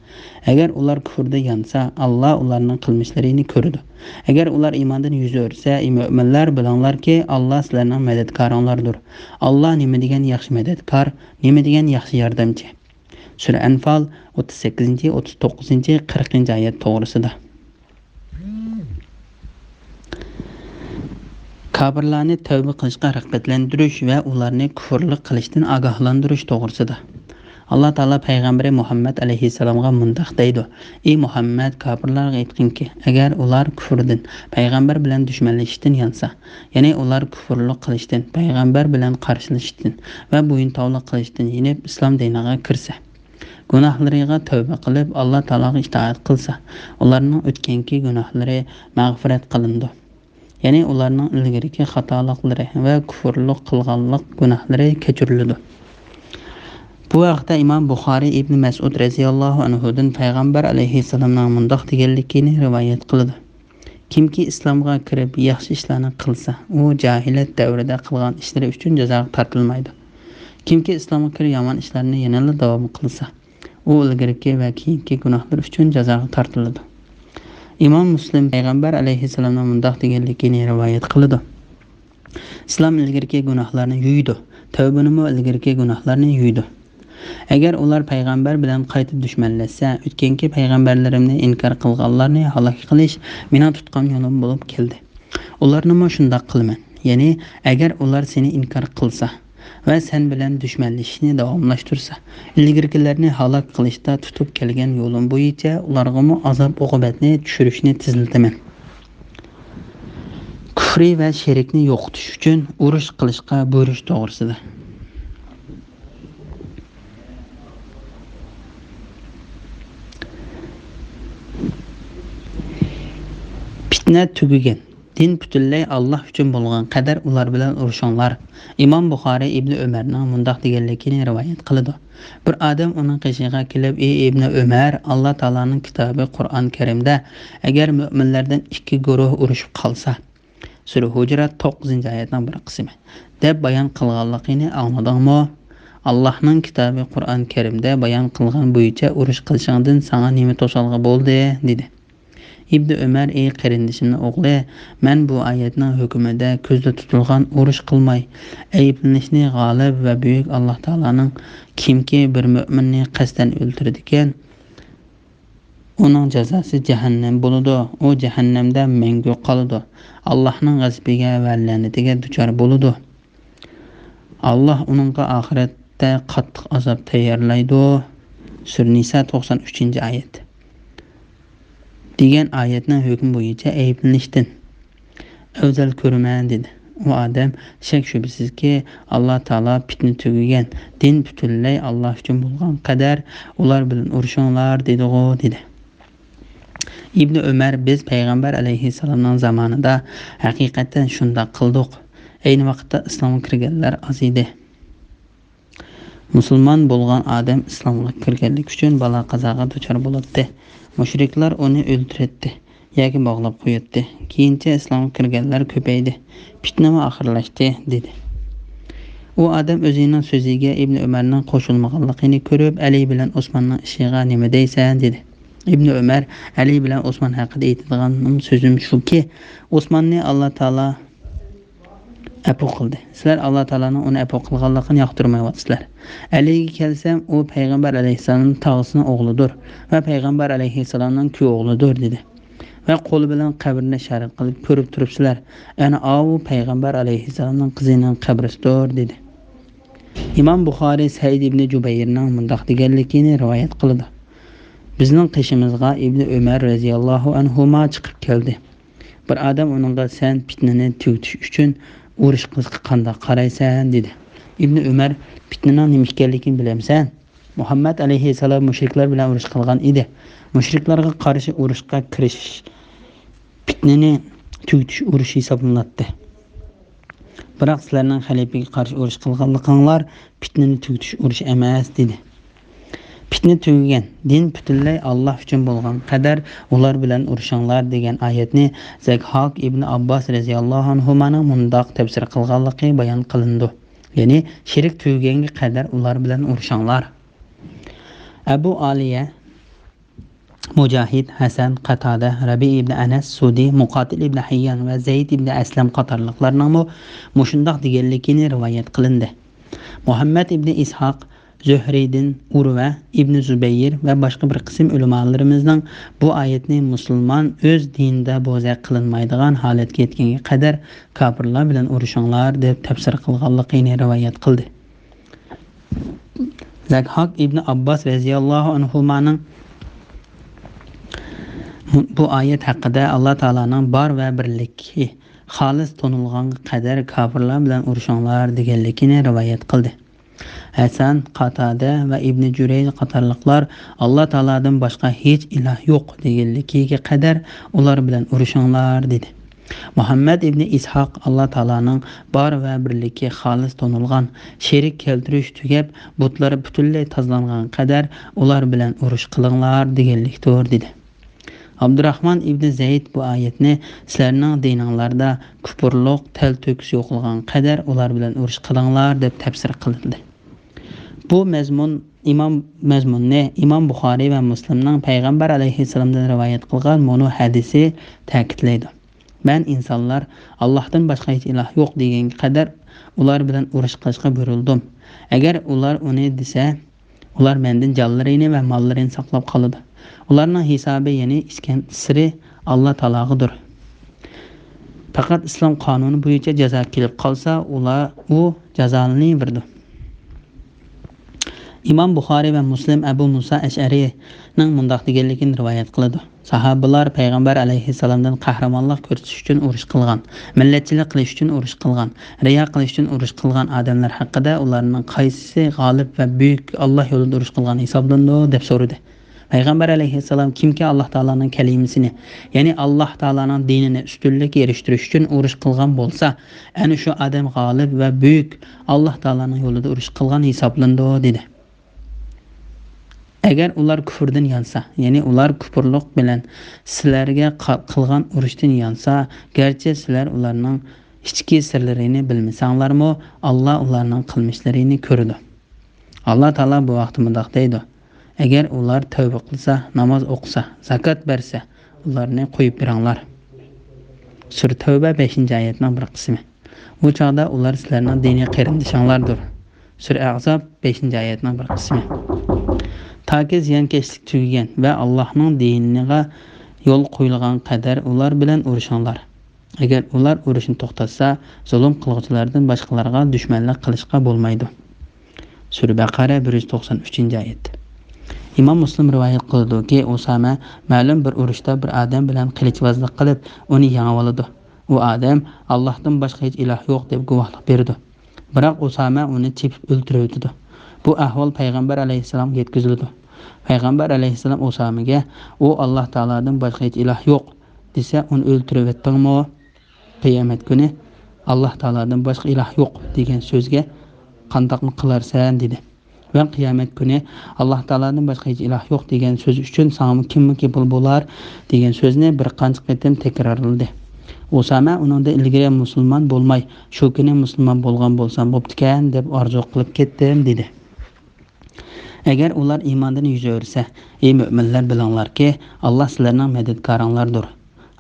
ئەگەر ئۇلار كۇفردا يانسا، ئاللاھ ئۇلارنىڭ قىلمىشلىرىنى كۆرىدۇ. ئەگەر ئۇلار ئىماندىن يۈز ئۆرۈسە، ئەي مۆمىنلەر، بىلىڭلاركى، ئاللاھ سىلەرنىڭ مەدەتكارىڭلاردۇر. ئاللاھ نېمە دېگەن ياخشى مەدەتكار، نېمە دېگەن ياخشى ياردەمچى. سۈرە ئەنفال ئوتتۇز سەككىزىنچى، ئوتتۇز توققۇزىنچى، قىرىقىنچى ئايەت توغرىسىدا. كاپىرلارنى تەۋبە قىلىشقا رىغبەتلەندۈرۈش ۋە ئۇلارنى كۇفرلۇق قىلىشتىن ئاگاھلاندۇرۇش توغرىسىدا. ئاللاھ تائالا پەيغەمبىرى مۇھەممەد ئەلەيھىسسالامغا مۇنداق دەيدۇ: ئى مۇھەممەد، كاپىرلارغا ئېيتقىنكى، ئەگەر ئۇلار كۇفرىدىن، پەيغەمبەر بىلەن دۈشمەنلىشىشتىن يانسا، يەنى ئۇلار كۇفرلۇق قىلىشتىن، پەيغەمبەر بىلەن قارشىلىشىشتىن ۋە بويۇنتاۋلىق قىلىشتىن يېنىپ، ئىسلام دىنىغا كىرسە، گۇناھلىرىغا تەۋبە قىلىپ، ئاللاھ تائالاغا ئىتائەت قىلسا، ئۇلارنىڭ ئۆتكەنكى گۇناھلىرى مەغپىرەت قىلىنىدۇ. يەنى ئۇلارنىڭ ئىلگىرىكى خاتالىقلىرى ۋە كۇفرلۇق قىلغانلىق گۇناھلىرى كەچۈرۈلىدۇ. بۇ ھەقتە ئىمام بۇخارىي ئىبنى مەسئۇد رەزىياللاھۇ ئەنھۇدىن پەيغەمبەر ئەلەيھىسسالامنىڭ مۇنداق دېگەنلىكىنى رىۋايەت قىلىدۇ: كىمكى ئىسلامغا كىرىپ ياخشى ئىشلارنى قىلسا، ئۇ جاھىلىيەت دەۋرىدە قىلغان ئىشلىرى ئۈچۈن جازاغا تارتىلمايدۇ. كىمكى ئىسلامغا كىرىپ يامان ئىشلارنى يەنىلا داۋام قىلسا، ئۇ ئىلگىرىكى ۋە كېيىنكى گۇناھلىرى ئۈچۈن جازاغا تارتىلىدۇ. ئىمام مۇسلىم پەيغەمبەر ئەلەيھىسسالامنىڭ مۇنداق دېگەنلىكىنى رىۋايەت قىلىدۇ: ئىسلام ئىلگىرىكى گۇناھلارنى يۇيىدۇ، تەۋبىنىمۇ ئىلگىرىكى گۇناھلارنى يۇيىدۇ. ئەگەر ئۇلار پەيغەمبەر بىلەن قايتا دۈشمەنلەشسە، ئۆتكەنكى پەيغەمبەرلىرىمنى ئىنكار قىلغانلارنى ھالاك قىلىش مېنىڭ تۇتقان يولۇم بولۇپ كەلدى. ئۇلارنىمۇ شۇنداق قىلىمەن. يەنى ئەگەر ئۇلار سېنى ئىنكار قىلسا ۋە سەن بىلەن دۈشمەنلىشىشنى داۋاملاشتۇرسا، ئىلگىرىكىلەرنى ھالاك قىلىشتا تۇتۇپ كەلگەن يولۇم بويىچە ئۇلارغىمۇ ئازاب-ئوقۇبەتنى چۈشۈرۈشنى تېزلىتىمەن. كۇفرى ۋە شېرىكنى يوقىتىش ئۈچۈن ئۇرۇش قىلىشقا بۇيرۇش توغرىسىدا. پىتنە تۈگىگەن، دىن پۈتۈنلەي ئاللاھ ئۈچۈن بولغان قەدەر ئۇلار بىلەن ئۇرۇشۇڭلار. ئىمام بۇخارىي ئىبنى ئۆمەرنىڭ مۇنداق دېگەنلىكىنى رىۋايەت قىلىدۇ: بىر ئادەم ئۇنىڭ قېشىغا كېلىپ، ئى ئىبنى ئۆمەر، ئاللاھ تائالانىڭ كىتابى قۇرئان كەرىمدە، ئەگەر مۆمىنلەردىن ئىككى گۇرۇھ ئۇرۇشۇپ قالسا، سۈرە ھۇجرات، توققۇزىنچى ئايەتنىڭ بىر قىسمى، دەپ بايان قىلغانلىقىنى ئاڭلىدىڭمۇ؟ ئاللاھنىڭ كىتابى قۇرئان كەرىمدە بايان قىلغان بويىچە ئۇرۇش قىلىشىڭدىن ساڭا نېمە توسالغۇ بولدى؟ دېدى. ئىبنى ئۆمەر: ئى قېرىندىشىمنىڭ ئوغلى، مەن بۇ ئايەتنىڭ ھۆكمىدە كۆزدە تۇتۇلغان ئۇرۇش قىلماي، ئەيىبلىنىشنى غالىب ۋە بۈيۈك ئاللاھ تائالانىڭ، كىمكى بىر مۆمىننى قەستەن ئۆلتۈرىدىكەن، ئۇنىڭ جازاسى جەھەننەم بولىدۇ. ئۇ جەھەننەمدە مەڭگۈ قالىدۇ. ئاللاھنىڭ غەزىپىگە ۋە لەنىتىگە دۇچار بولىدۇ. ئاللاھ ئۇنىڭغا ئاخىرەتتە قاتتىق ئازاب تەييارلايدۇ. سۈرە نىسا، توقسان ئۈچىنچى ئايەت. دېگەن ئايەتنىڭ ھۆكمى بويىچە ئەيىبلىنىشتىن ئەۋزەل كۆرىمەن، دېدى. ئۇ ئادەم: شەك-شۈبھىسىزكى، ئاللاھ تائالا پىتنە تۈگىگەن، دىن پۈتۈنلەي ئاللاھ ئۈچۈن بولغان قەدەر ئۇلار بىلەن ئۇرۇشۇڭلار دېدىغۇ، دېدى. ئىبنى ئۆمەر: بىز پەيغەمبەر ئەلەيھىسسالامنىڭ زامانىدا ھەقىقەتەن شۇنداق قىلدۇق. ئەينى ۋاقىتتا ئىسلامغا كىرگەنلەر ئاز ئىدى. مۇسۇلمان بولغان ئادەم ئىسلامغا كىرگەنلىكى ئۈچۈن بالا-قازاغا دۇچار بولاتتى. مۇشرىكلار ئۇنى ئۆلتۈرەتتى ياكى باغلاپ قوياتتى. كېيىنچە ئىسلامغا كىرگەنلەر كۆپەيدى. پىتنىمۇ ئاخىرلاشتى، دېدى. ئۇ ئادەم ئۆزىنىڭ سۆزىگە ئىبنى ئۆمەرنىڭ قوشۇلمىغانلىقىنى كۆرۈپ، ئەلى بىلەن ئوسماننىڭ ئىشىغا نېمە دەيسەن؟ دېدى. ئىبنى ئۆمەر ئەلى بىلەن ئوسمان ھەققىدە ئېيتىدىغان سۆزۈم شۇكى، ئوسماننى ئاللا تائالا ئەپۇ قىلدى. سىلەر ئاللا تائالانىڭ ئۇنى ئەپۇ قىلغانلىقىنى ياقتۇرمايۋاتىسىلەر. ئەلىگە كەلسەم، ئۇ پەيغەمبەر ئەلەيھىسسالامنىڭ تاغىسىنىڭ ئوغلىدۇر ۋە پەيغەمبەر ئەلەيھىسسالامنىڭ كۈيئوغلىدۇر، دېدى. ۋە قولى بىلەن قەبرىنى ئىشارەت قىلىپ، كۆرۈپ تۇرۇپسىلەر. ئەنە ئاۋۇ پەيغەمبەر ئەلەيھىسسالامنىڭ قىزىنىڭ قەبرىسىدۇر، دېدى. ئىمام بۇخارىي سەئىد ئىبنى جۇبەيرنىڭ مۇنداق دېگەنلىكىنى رىۋايەت قىلىدۇ: بىزنىڭ قېشىمىزغا ئىبنى ئۆمەر رەزىياللاھۇ ئەنھۇما چىقىپ كەلدى. بىر ئادەم ئۇنىڭغا: سەن پىتنىنى تۈگىتىش ئۈچۈن ئۇرۇش قىلىشقا قانداق قارايسەن؟ دېدى. ئىبنى ئۆمەر: پىتنىنىڭ نېمە ئىكەنلىكىنى بىلەمسەن؟ مۇھەممەد ئەلەيھىسسالام مۇشرىكلار بىلەن ئۇرۇش قىلغان ئىدى. مۇشرىكلارغا قارشى ئۇرۇشقا كىرىشىش پىتنىنى تۈگىتىش ئۇرۇشى ھېسابلىناتتى. بىراق سىلەرنىڭ خەلىپىگە قارشى ئۇرۇش قىلغانلىقىڭلار پىتنىنى تۈگىتىش ئۇرۇشى ئەمەس، دېدى. پىتنە تۈگىگەن، دىن پۈتۈنلەي ئاللا ئۈچۈن بولغان قەدەر ئۇلار بىلەن ئۇرۇشۇڭلار، دېگەن ئايەتنى زەكھاك ئىبنى ئابباس رەزىياللاھۇ ئەنھۇمانىڭ مۇنداق تەپسىر قىلغانلىقى بايان قىلىنىدۇ. يەنى شېرىك تۈگىگەنگە قەدەر ئۇلار بىلەن ئۇرۇشۇڭلار. ئەبۇ ئالىيە، مۇجاھىد، ھەسەن، قاتادە، رەبىئ ئىبنى ئەنەس، سۇدى، مۇقاتىل ئىبنى ھەييان ۋە زەيد ئىبنى ئەسلەم قاتارلىقلارنىڭمۇ مۇشۇنداق دېگەنلىكىنى رىۋايەت قىلىندى. مۇھەممەد ئىبنى ئىسھاق، زۆھرىدىن، ئۇرۋە ئىبنى زۇبەير ۋە باشقا بىر قىسىم ئۆلىمالىرىمىزنىڭ بۇ ئايەتنى مۇسۇلمان ئۆز دىنىدا بوزەك قىلىنمايدىغان ھالەتكە يەتكەنگە قەدەر كاپىرلار بىلەن ئۇرۇشۇڭلار دەپ تەپسىر قىلغانلىقىنى رىۋايەت قىلدى. زەكھاك ئىبنى ئابباس رەزىياللاھۇ ئەنھۇمانىڭ بۇ ئايەت ھەققىدە ئاللا تائالانىڭ بار ۋە بىرلىكى خالىس تونۇلغانغا قەدەر كاپىرلار بىلەن ئۇرۇشۇڭلار دېگەنلىكىنى رىۋايەت قىلدى. ھەسەن، قاتادە ۋە ئىبنى جۈرەيج قاتارلىقلار ئاللا تائالادىن باشقا ھېچ ئىلاھ يوق دېگەنلىكىگە قەدەر ئۇلار بىلەن ئۇرۇشۇڭلار، دېدى. مۇھەممەد ئىبنى ئىسھاق ئاللا تائالانىڭ بار ۋە بىرلىكى خالىس تونۇلغان، شېرىك كەلتۈرۈش تۈگەپ، بۇتلار پۈتۈنلەي تازىلانغان قەدەر ئۇلار بىلەن ئۇرۇش قىلىڭلار دېگەنلىكتۇر، دېدى. ئابدۇراخمان ئىبنى زەيد بۇ ئايەتنى سىلەرنىڭ دىنىڭلاردا كۇپۇرلۇق، تەلتۆكۈس يوقالغان قەدەر ئۇلار بىلەن ئۇرۇش قىلىڭلار دەپ تەپسىر قىلدى. بۇ مەزمۇن ئىمام، مەزمۇننى ئىمام بۇخارىي ۋە مۇسلىمنىڭ پەيغەمبەر ئەلەيھىسسالامدىن رىۋايەت قىلغان مۇنۇ ھەدىسى تەكىتلەيدۇ. مەن ئىنسانلار ئاللاھتىن باشقا ھېچ ئىلاھ يوق دېگەنگە قەدەر ئۇلار بىلەن ئۇرۇش قىلىشقا بۇيرۇلدۇم. ئەگەر ئۇلار ئۇنى دېسە، ئۇلار مەندىن جانلىرىنى ۋە ماللىرىنى ساقلاپ قالىدۇ. ئۇلارنىڭ ھېسابى، يەنى ئىچكەن سىرى ئاللا تائالاغىدۇر. پەقەت ئىسلام قانۇنى بويىچە جازا كېلىپ قالسا، ئۇلار، ئۇ جازالىنىۋېرىدۇ. ئىمام بۇخارىي ۋە مۇسلىم ئەبۇ مۇسا ئەشئەرىينىڭ مۇنداق دېگەنلىكىنى رىۋايەت قىلىدۇ. ساھابىلار پەيغەمبەر ئەلەيھىسسالامدىن قەھرىمانلىق كۆرسىتىش ئۈچۈن ئۇرۇش قىلغان، مىللەتچىلىك قىلىش ئۈچۈن ئۇرۇش قىلغان، رىيا قىلىش ئۈچۈن ئۇرۇش قىلغان ئادەملەر ھەققىدە ئۇلارنىڭ قايسىسى غالىب ۋە بۈيۈك ئاللاھ يولىدا ئۇرۇش قىلغان ھېسابلىنىدۇ؟ دەپ سورىدى. پەيغەمبەر ئەلەيھىسسالام كىمكى ئاللاھ تائالانىڭ كەلىمىسىنى، يەنى ئاللاھ تائالانىڭ دىنىنى ئۈستۈنلۈككە ئېرىشتۈرۈش ئۈچۈن ئۇرۇش قىلغان بولسا، ئەنە شۇ ئادەم غالىب ۋە بۈيۈك ئاللاھ تائالانىڭ يولىدا ئۇرۇش قىلغان ھېسابلىنىدۇ، دېدى. ئەگەر ئۇلار كۇفرىدىن يانسا، يەنى ئۇلار كۇفرلۇق بىلەن سىلەرگە قا-، قىلغان ئۇرۇشتىن يانسا، گەرچە سىلەر ئۇلارنىڭ ئىچكى سىرلىرىنى بىلمىسەڭلارمۇ، ئاللاھ ئۇلارنىڭ قىلمىشلىرىنى كۆرىدۇ. ئاللاھ تائالا بۇ ھەقتە مۇنداق دەيدۇ: ئەگەر ئۇلار تەۋبە قىلسا، ناماز ئوقۇسا، زاكات بەرسە، ئۇلارنى قويۇپ بېرىڭلار. سۈرە تەۋبە بەشىنچى ئايەتنىڭ بىر قىسمى. ئۇ چاغدا ئۇلار سىلەرنىڭ دىنىي قېرىندىشىڭلاردۇر. سۈرە ئەھزاب بەشىنچى ئايەتنىڭ بىر قىسمى. تاكى زىيانكەشلىك تۈگىگەن ۋە ئاللاھنىڭ دىنىغا يول قويۇلغان قەدەر ئۇلار بىلەن ئۇرۇشۇڭلار. ئەگەر ئۇلار ئۇرۇشنى توختاتسا، زۇلۇم قىلغۇچىلاردىن باشقىلارغا دۈشمەنلىك قىلىشقا بولمايدۇ. سۈرە بەقەرە، بىر يۈز توقسان ئۈچىنچى ئايەت. ئىمام مۇسلىم رىۋايەت قىلىدۇكى، ئۇسامە مەلۇم بىر ئۇرۇشتا بىر ئادەم بىلەن قىلىچۋازلىق قىلىپ، ئۇنى يېڭىۋالىدۇ. ئۇ ئادەم «ئاللاھتىن باشقا ھېچ ئىلاھ يوق» دەپ گۇۋاھلىق بېرىدۇ. بىراق ئۇسامە ئۇنى چېپىپ ئۆلتۈرۈۋېتىدۇ. بۇ ئەھۋال پەيغەمبەر ئەلەيھىسسالامغا يەتكۈزۈلىدۇ. پەيغەمبەر ئەلەيھىسسالام ئۇسامىگە، «ئۇ، ئاللاھ تائالادىن باشقا ھېچ ئىلاھ يوق دېسە، ئۇنى ئۆلتۈرۈۋەتتىڭمۇ؟ قىيامەت كۈنى، ئاللاھ تائالادىن باشقا ئىلاھ يوق دېگەن سۆزگە قانداقمۇ قىلارسەن؟» دېدى. ۋە قىيامەت كۈنى، «ئاللاھ تائالادىن باشقا ھېچ ئىلاھ يوق» دېگەن سۆز ئۈچۈن ساڭىمۇ كىممۇ كېپىل بولار؟ دېگەن سۆزنى بىر قانچە قېتىم تەكرارلىدى. ئۇسامە ئۇنىڭدىن ئىلگىرى مۇسۇلمان بولماي، «شۇ كۈنى مۇسۇلمان بولغان بولسام بوپتىكەن» دەپ ئارزۇ قىلىپ كەتتىم، دېدى. ئەگەر ئۇلار ئىماندىن يۈز ئۆرۈسە، ئى مۆمىنلەر، بىلىڭلاركى، ئاللاھ سىلەرنىڭ مەدەتكارىڭلاردۇر.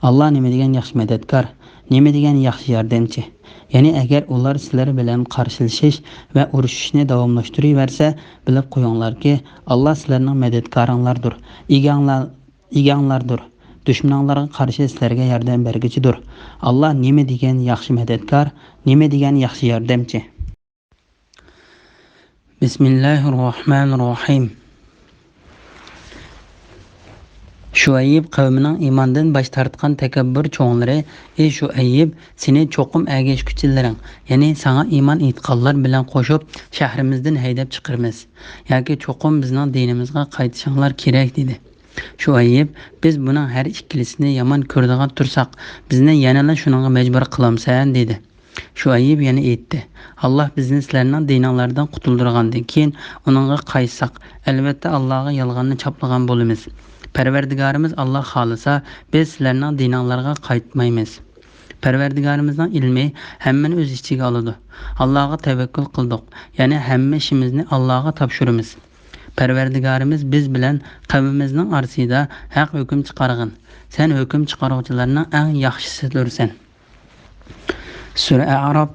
ئاللاھ نېمە دېگەن ياخشى مەدەتكار، نېمە دېگەن ياخشى ياردەمچى! يەنى ئەگەر ئۇلار سىلەر بىلەن قارشىلىشىش ۋە ئۇرۇشۇشنى داۋاملاشتۇرۇۋەرسە، بىلىپ قويۇڭلاركى، ئاللاھ سىلەرنىڭ مەدەتكارىڭلاردۇر، ئىگەڭلار-، ئىگەڭلاردۇر. دۈشمىنىڭلارغا قارشى سىلەرگە ياردەم بەرگۈچىدۇر. ئاللاھ نېمە دېگەن ياخشى مەدەتكار، نېمە دېگەن ياخشى ياردەمچى! بىسمىللاھىررەھمانىررەھىم. شۇئەيب قەۋمىنىڭ ئىماندىن باش تارتقان تەكەببۇر چوڭلىرى، ئى شۇئەيب، سېنى چوقۇم ئەگەشكۈچىلىرىڭ، يەنى ساڭا ئىمان ئېيتقانلار بىلەن قوشۇپ، شەھىرىمىزدىن ھەيدەپ چىقىرىمىز ياكى چوقۇم بىزنىڭ دىنىمىزغا قايتىشىڭلار كېرەك، دېدى. شۇئەيب، بىز بۇنىڭ ھەر ئىككىلىسىنى يامان كۆرىدىغان تۇرساق، بىزنى يەنىلا شۇنىڭغا مەجبۇر قىلامسەن؟ دېدى. شۇئەيب يەنە ئېيتتى، ئاللاھ بىزنى سىلەرنىڭ دىنىڭلاردىن قۇتۇلدۇرغاندىن كېيىن، ئۇنىڭغا قايتساق، ئەلۋەتتە، ئاللاھقا يالغاننى چاپلىغان بولىمىز. پەرۋەردىگارىمىز ئاللاھ خالىسا، بىز سىلەرنىڭ دىنىڭلارغا قايتمايمىز. پەرۋەردىگارىمىزنىڭ ئىلمى ھەممىنى ئۆز ئىچىگە ئالىدۇ. ئاللاھقا تەۋەككۈل قىلدۇق، يەنى ھەممە ئىشىمىزنى ئاللاھقا تاپشۇرىمىز. پەرۋەردىگارىمىز بىز بىلەن قەۋمىمىزنىڭ ئارىسىدا ھەق ھۆكۈم چىقارغىن. سەن ھۆكۈم چىقارغۇچىلارنىڭ ئەڭ ياخشىسىدۇرسەن. سۈرە ئەئراپ،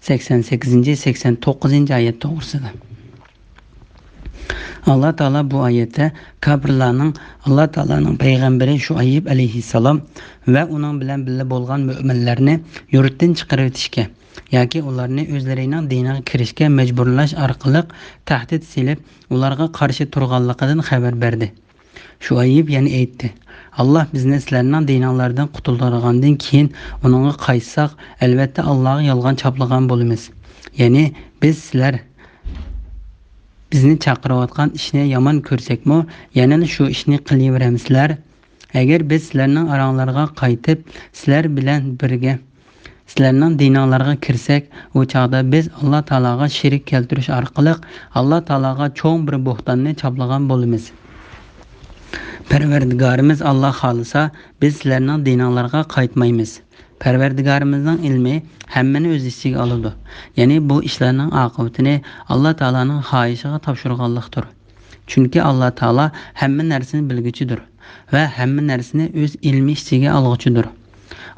سەكسەن سەككىزىنچى، سەكسەن توققۇزىنچى ئايەت توغرىسىدا. ئاللاھ تائالا بۇ ئايەتتە كاپىرلارنىڭ ئاللاھ تائالانىڭ پەيغەمبىرى شۇئەيب ئەلەيھىسسالام ۋە ئۇنىڭ بىلەن بىللە بولغان مۆمىنلەرنى يۇرتتىن چىقىرىۋېتىشكە ياكى ئۇلارنى ئۆزلىرىنىڭ دىنىغا كىرىشكە مەجبۇرلاش ئارقىلىق تەھدىت سېلىپ، ئۇلارغا قارشى تۇرغانلىقىدىن خەۋەر بەردى. شۇئەيب يەنە ئېيتتى، ئاللاھ بىزنى سىلەرنىڭ دىنىڭلاردىن قۇتۇلدۇرغاندىن كېيىن، ئۇنىڭغا قايتساق، ئەلۋەتتە، ئاللاھقا يالغان چاپلىغان بولىمىز. يەنى، بىز سىلەر بىزنى چاقىرىۋاتقان ئىشنى يامان كۆرسەكمۇ، يەنىلا شۇ ئىشنى قىلىۋېرەمسىلەر؟ ئەگەر بىز سىلەرنىڭ ئاراڭلارغا قايتىپ، سىلەر بىلەن بىرگە سىلەرنىڭ دىنىڭلارغا كىرسەك، ئۇ چاغدا بىز ئاللاھ تائالاغا شېرىك كەلتۈرۈش ئارقىلىق ئاللاھ تائالاغا چوڭ بىر بوھتاننى چاپلىغان بولىمىز. پەرۋەردىگارىمىز ئاللاھ خالىسا، بىز سىلەرنىڭ دىنىڭلارغا قايتمايمىز. پەرۋەردىگارىمىزنىڭ ئىلمى ھەممىنى ئۆز ئىچىگە ئالىدۇ. يەنى بۇ ئىشلارنىڭ ئاقىۋىتىنى ئاللاھ تائالانىڭ خاھىشىغا تاپشۇرغانلىقتۇر. چۈنكى ئاللاھ تائالا ھەممە نەرسىنى بىلگۈچىدۇر ۋە ھەممە نەرسىنى ئۆز ئىلمى ئىچىگە ئالغۇچىدۇر.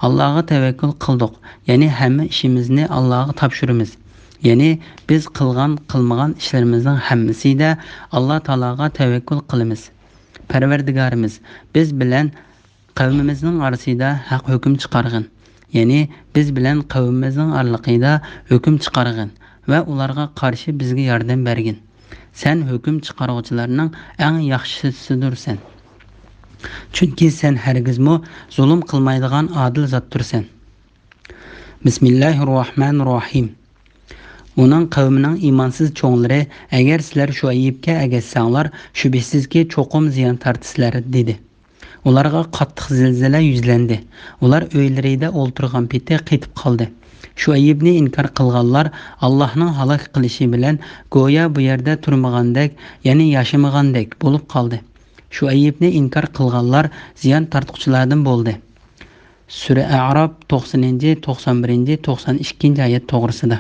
ئاللاھقا تەۋەككۈل قىلدۇق، يەنى ھەممە ئىشىمىزنى ئاللاھقا تاپشۇرىمىز. يەنى بىز قىلغان، قىلمىغان ئىشلىرىمىزنىڭ ھەممىسىدە ئاللاھ تائالاغا تەۋەككۈل قىلىمىز. پەرۋەردىگارىمىز، بىز بىلەن قەۋمىمىزنىڭ ئارىسىدا ھەق ھۆكۈم چىقارغىن. يەنى بىز بىلەن قەۋمىمىزنىڭ ئارىلىقىدا ھۆكۈم چىقارغىن ۋە ئۇلارغا قارشى بىزگە ياردەم بەرگىن. سەن ھۆكۈم چىقارغۇچىلارنىڭ ئەڭ ياخشىسىدۇرسەن. چۈنكى سەن ھەرگىزمۇ زۇلۇم قىلمايدىغان ئادىل زاتتۇرسەن. بىسمىللاھىررەھمانىررەھىم. ئۇنىڭ قەۋمىنىڭ ئىمانسىز چوڭلىرى، ئەگەر سىلەر شۇئەيىبكە ئەگەشسەڭلار، شۈبھىسىزكى، چوقۇم زىيان تارتىسىلەر، دېدى. ئۇلارغا قاتتىق زىلزىلە يۈزلەندى. ئۇلار ئۆيلىرىدە ئولتۇرغان پېتى قېتىپ قالدى. شۇئەيىبنى ئىنكار قىلغانلار ئاللاھنىڭ ھالاك قىلىشى بىلەن گويا بۇ يەردە تۇرمىغاندەك، يەنى ياشىمىغاندەك بولۇپ قالدى. شۇئەيىبنى ئىنكار قىلغانلار زىيان تارتقۇچىلاردىن بولدى. سۈرە ئەئراپ، توقسىنىنچى، توقسان بىرىنچى، توقسان ئىككىنچى ئايەت توغرىسىدا.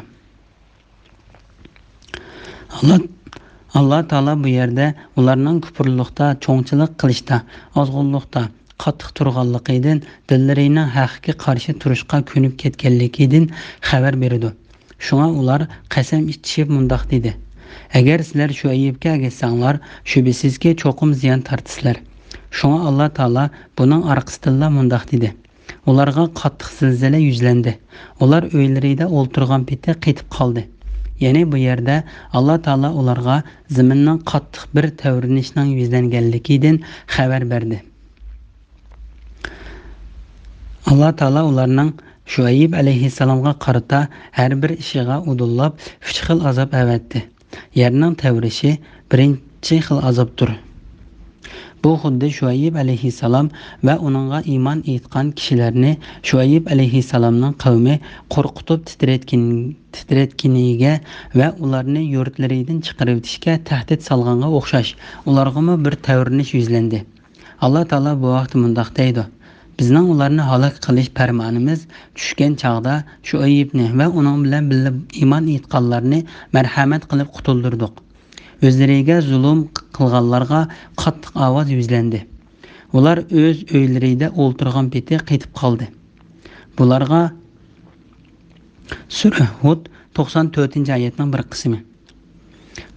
ئاللا، ئاللا تائالا بۇ يەردە ئۇلارنىڭ كۇپۇرلۇقتا، چوڭچىلىق قىلىشتا، ئازغۇنلۇقتا قاتتىق تۇرغانلىقىدىن، دىنلىرىنىڭ ھەققە قارشى تۇرۇشقا كۆنۈپ كەتكەنلىكىدىن خەۋەر بېرىدۇ. شۇڭا ئۇلار قەسەم ئىچىشىپ مۇنداق دېدى: «ئەگەر سىلەر شۇئەيىبكە ئەگەشسەڭلار، شۈبھىسىزكى، چوقۇم زىيان تارتىسىلەر.» شۇڭا ئاللا تائالا بۇنىڭ ئارقىسىدىنلا مۇنداق دېدى: ئۇلارغا قاتتىق زىلزىلە يۈزلەندى. ئۇلار ئۆيلىرىدە ئولتۇرغان پېتى قېتىپ قالدى. يەنى بۇ يەردە ئاللا تائالا ئۇلارغا زېمىننىڭ قاتتىق بىر تەۋرىنىشنىڭ يۈزلەنگەنلىكىدىن خەۋەر بەردى. ئاللا تائالا ئۇلارنىڭ شۇئەيب ئەلەيھىسسالامغا قارىتا ھەر بىر ئىشىغا ئۇدۇللاپ ئۈچ خىل ئازاب ئەۋەتتى. يەرنىڭ تەۋرىشى بىرىنچى خىل ئازابتۇر. بۇ خۇددى شۇئەيب ئەلەيھىسسالام ۋە ئۇنىڭغا ئىمان ئېيتقان كىشىلەرنى شۇئەيب ئەلەيھىسسالامنىڭ قەۋمى قورقۇتۇپ تىترەتكىن-، تىترەتكىنىگە ۋە ئۇلارنى يۇرتلىرىدىن چىقىرىۋېتىشكە تەھدىت سالغانغا ئوخشاش، ئۇلارغىمۇ بىر تەۋرىنىش يۈزلەندى. ئاللا تائالا بۇ ھەقتە مۇنداق دەيدۇ: «بىزنىڭ ئۇلارنى ھالاك قىلىش پەرمانىمىز چۈشكەن چاغدا شۇئەيبنى ۋە ئۇنىڭ بىلەن بىللە ئىمان ئېيتقانلارنى مەرھەمەت قىلىپ قۇتۇلدۇردۇق.» ئۆزلىرىگە زۇلۇم قىلغانلارغا قاتتىق ئاۋاز يۈزلەندى. ئۇلار ئۆز ئۆيلىرىدە ئولتۇرغان پېتى قېتىپ قالدى. بۇلارغا سۈرە ھۇد، توقسان تۆتىنچى ئايەتنىڭ بىر قىسمى.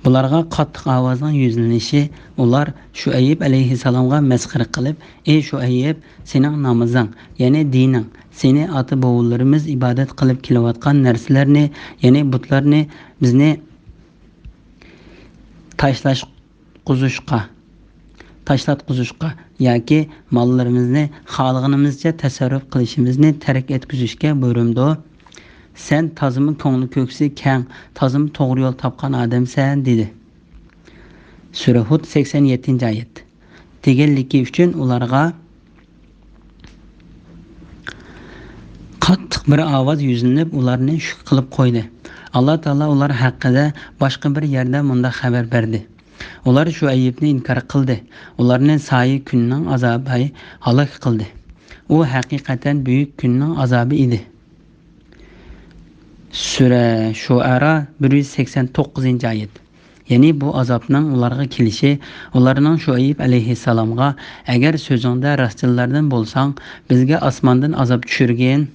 بۇلارغا قاتتىق ئاۋازنىڭ يۈزلىنىشى، ئۇلار شۇئەيب ئەلەيھىسسالامغا مەسخىرە قىلىپ: «ئەي شۇئەيب، سېنىڭ نامىزىڭ، يەنى دىنىڭ، سېنى ئاتا-بوۋىلىرىمىز ئىبادەت قىلىپ كېلىۋاتقان نەرسىلەرنى، يەنى بۇتلارنى بىزنى تاشلاشقۇزۇشقا، تاشلاتقۇزۇشقا ياكى ماللىرىمىزنى خالىغىنىمىزچە تەسەررۇپ قىلىشىمىزنى تەرك ئەتكۈزۈشكە بۇيرۇمدۇ؟ سەن تازىمۇ كۆڭلى كۆكسى كەڭ، تازىمۇ توغرا يول تاپقان ئادەمسەن» دېدى. سۈرە ھۇد، سەكسەن يەتتىنچى ئايەت. دېگەنلىكى ئۈچۈن ئۇلارغا قاتتىق بىر ئاۋاز يۈزلىنىپ، ئۇلارنى شۈك قىلىپ قويدى. ئاللا تائالا ئۇلار ھەققىدە باشقا بىر يەردە مۇنداق خەۋەر بەردى: «ئۇلار شۇئەيبنى ئىنكار قىلدى. ئۇلارنى سايە كۈننىڭ ئازابى ھالاك قىلدى. ئۇ ھەقىقەتەن بۈيۈك كۈننىڭ ئازابى ئىدى.» سۈرە شۇئەرا، بىر يۈز سەكسەن توققۇزىنچى ئايەت. يەنى بۇ ئازابنىڭ ئۇلارغا كېلىشى، ئۇلارنىڭ شۇئەيب ئەلەيھىسسالامغا: «ئەگەر سۆزۈڭدە راستچىللاردىن بولساڭ، بىزگە ئاسماندىن ئازاب چۈشۈرگىن.»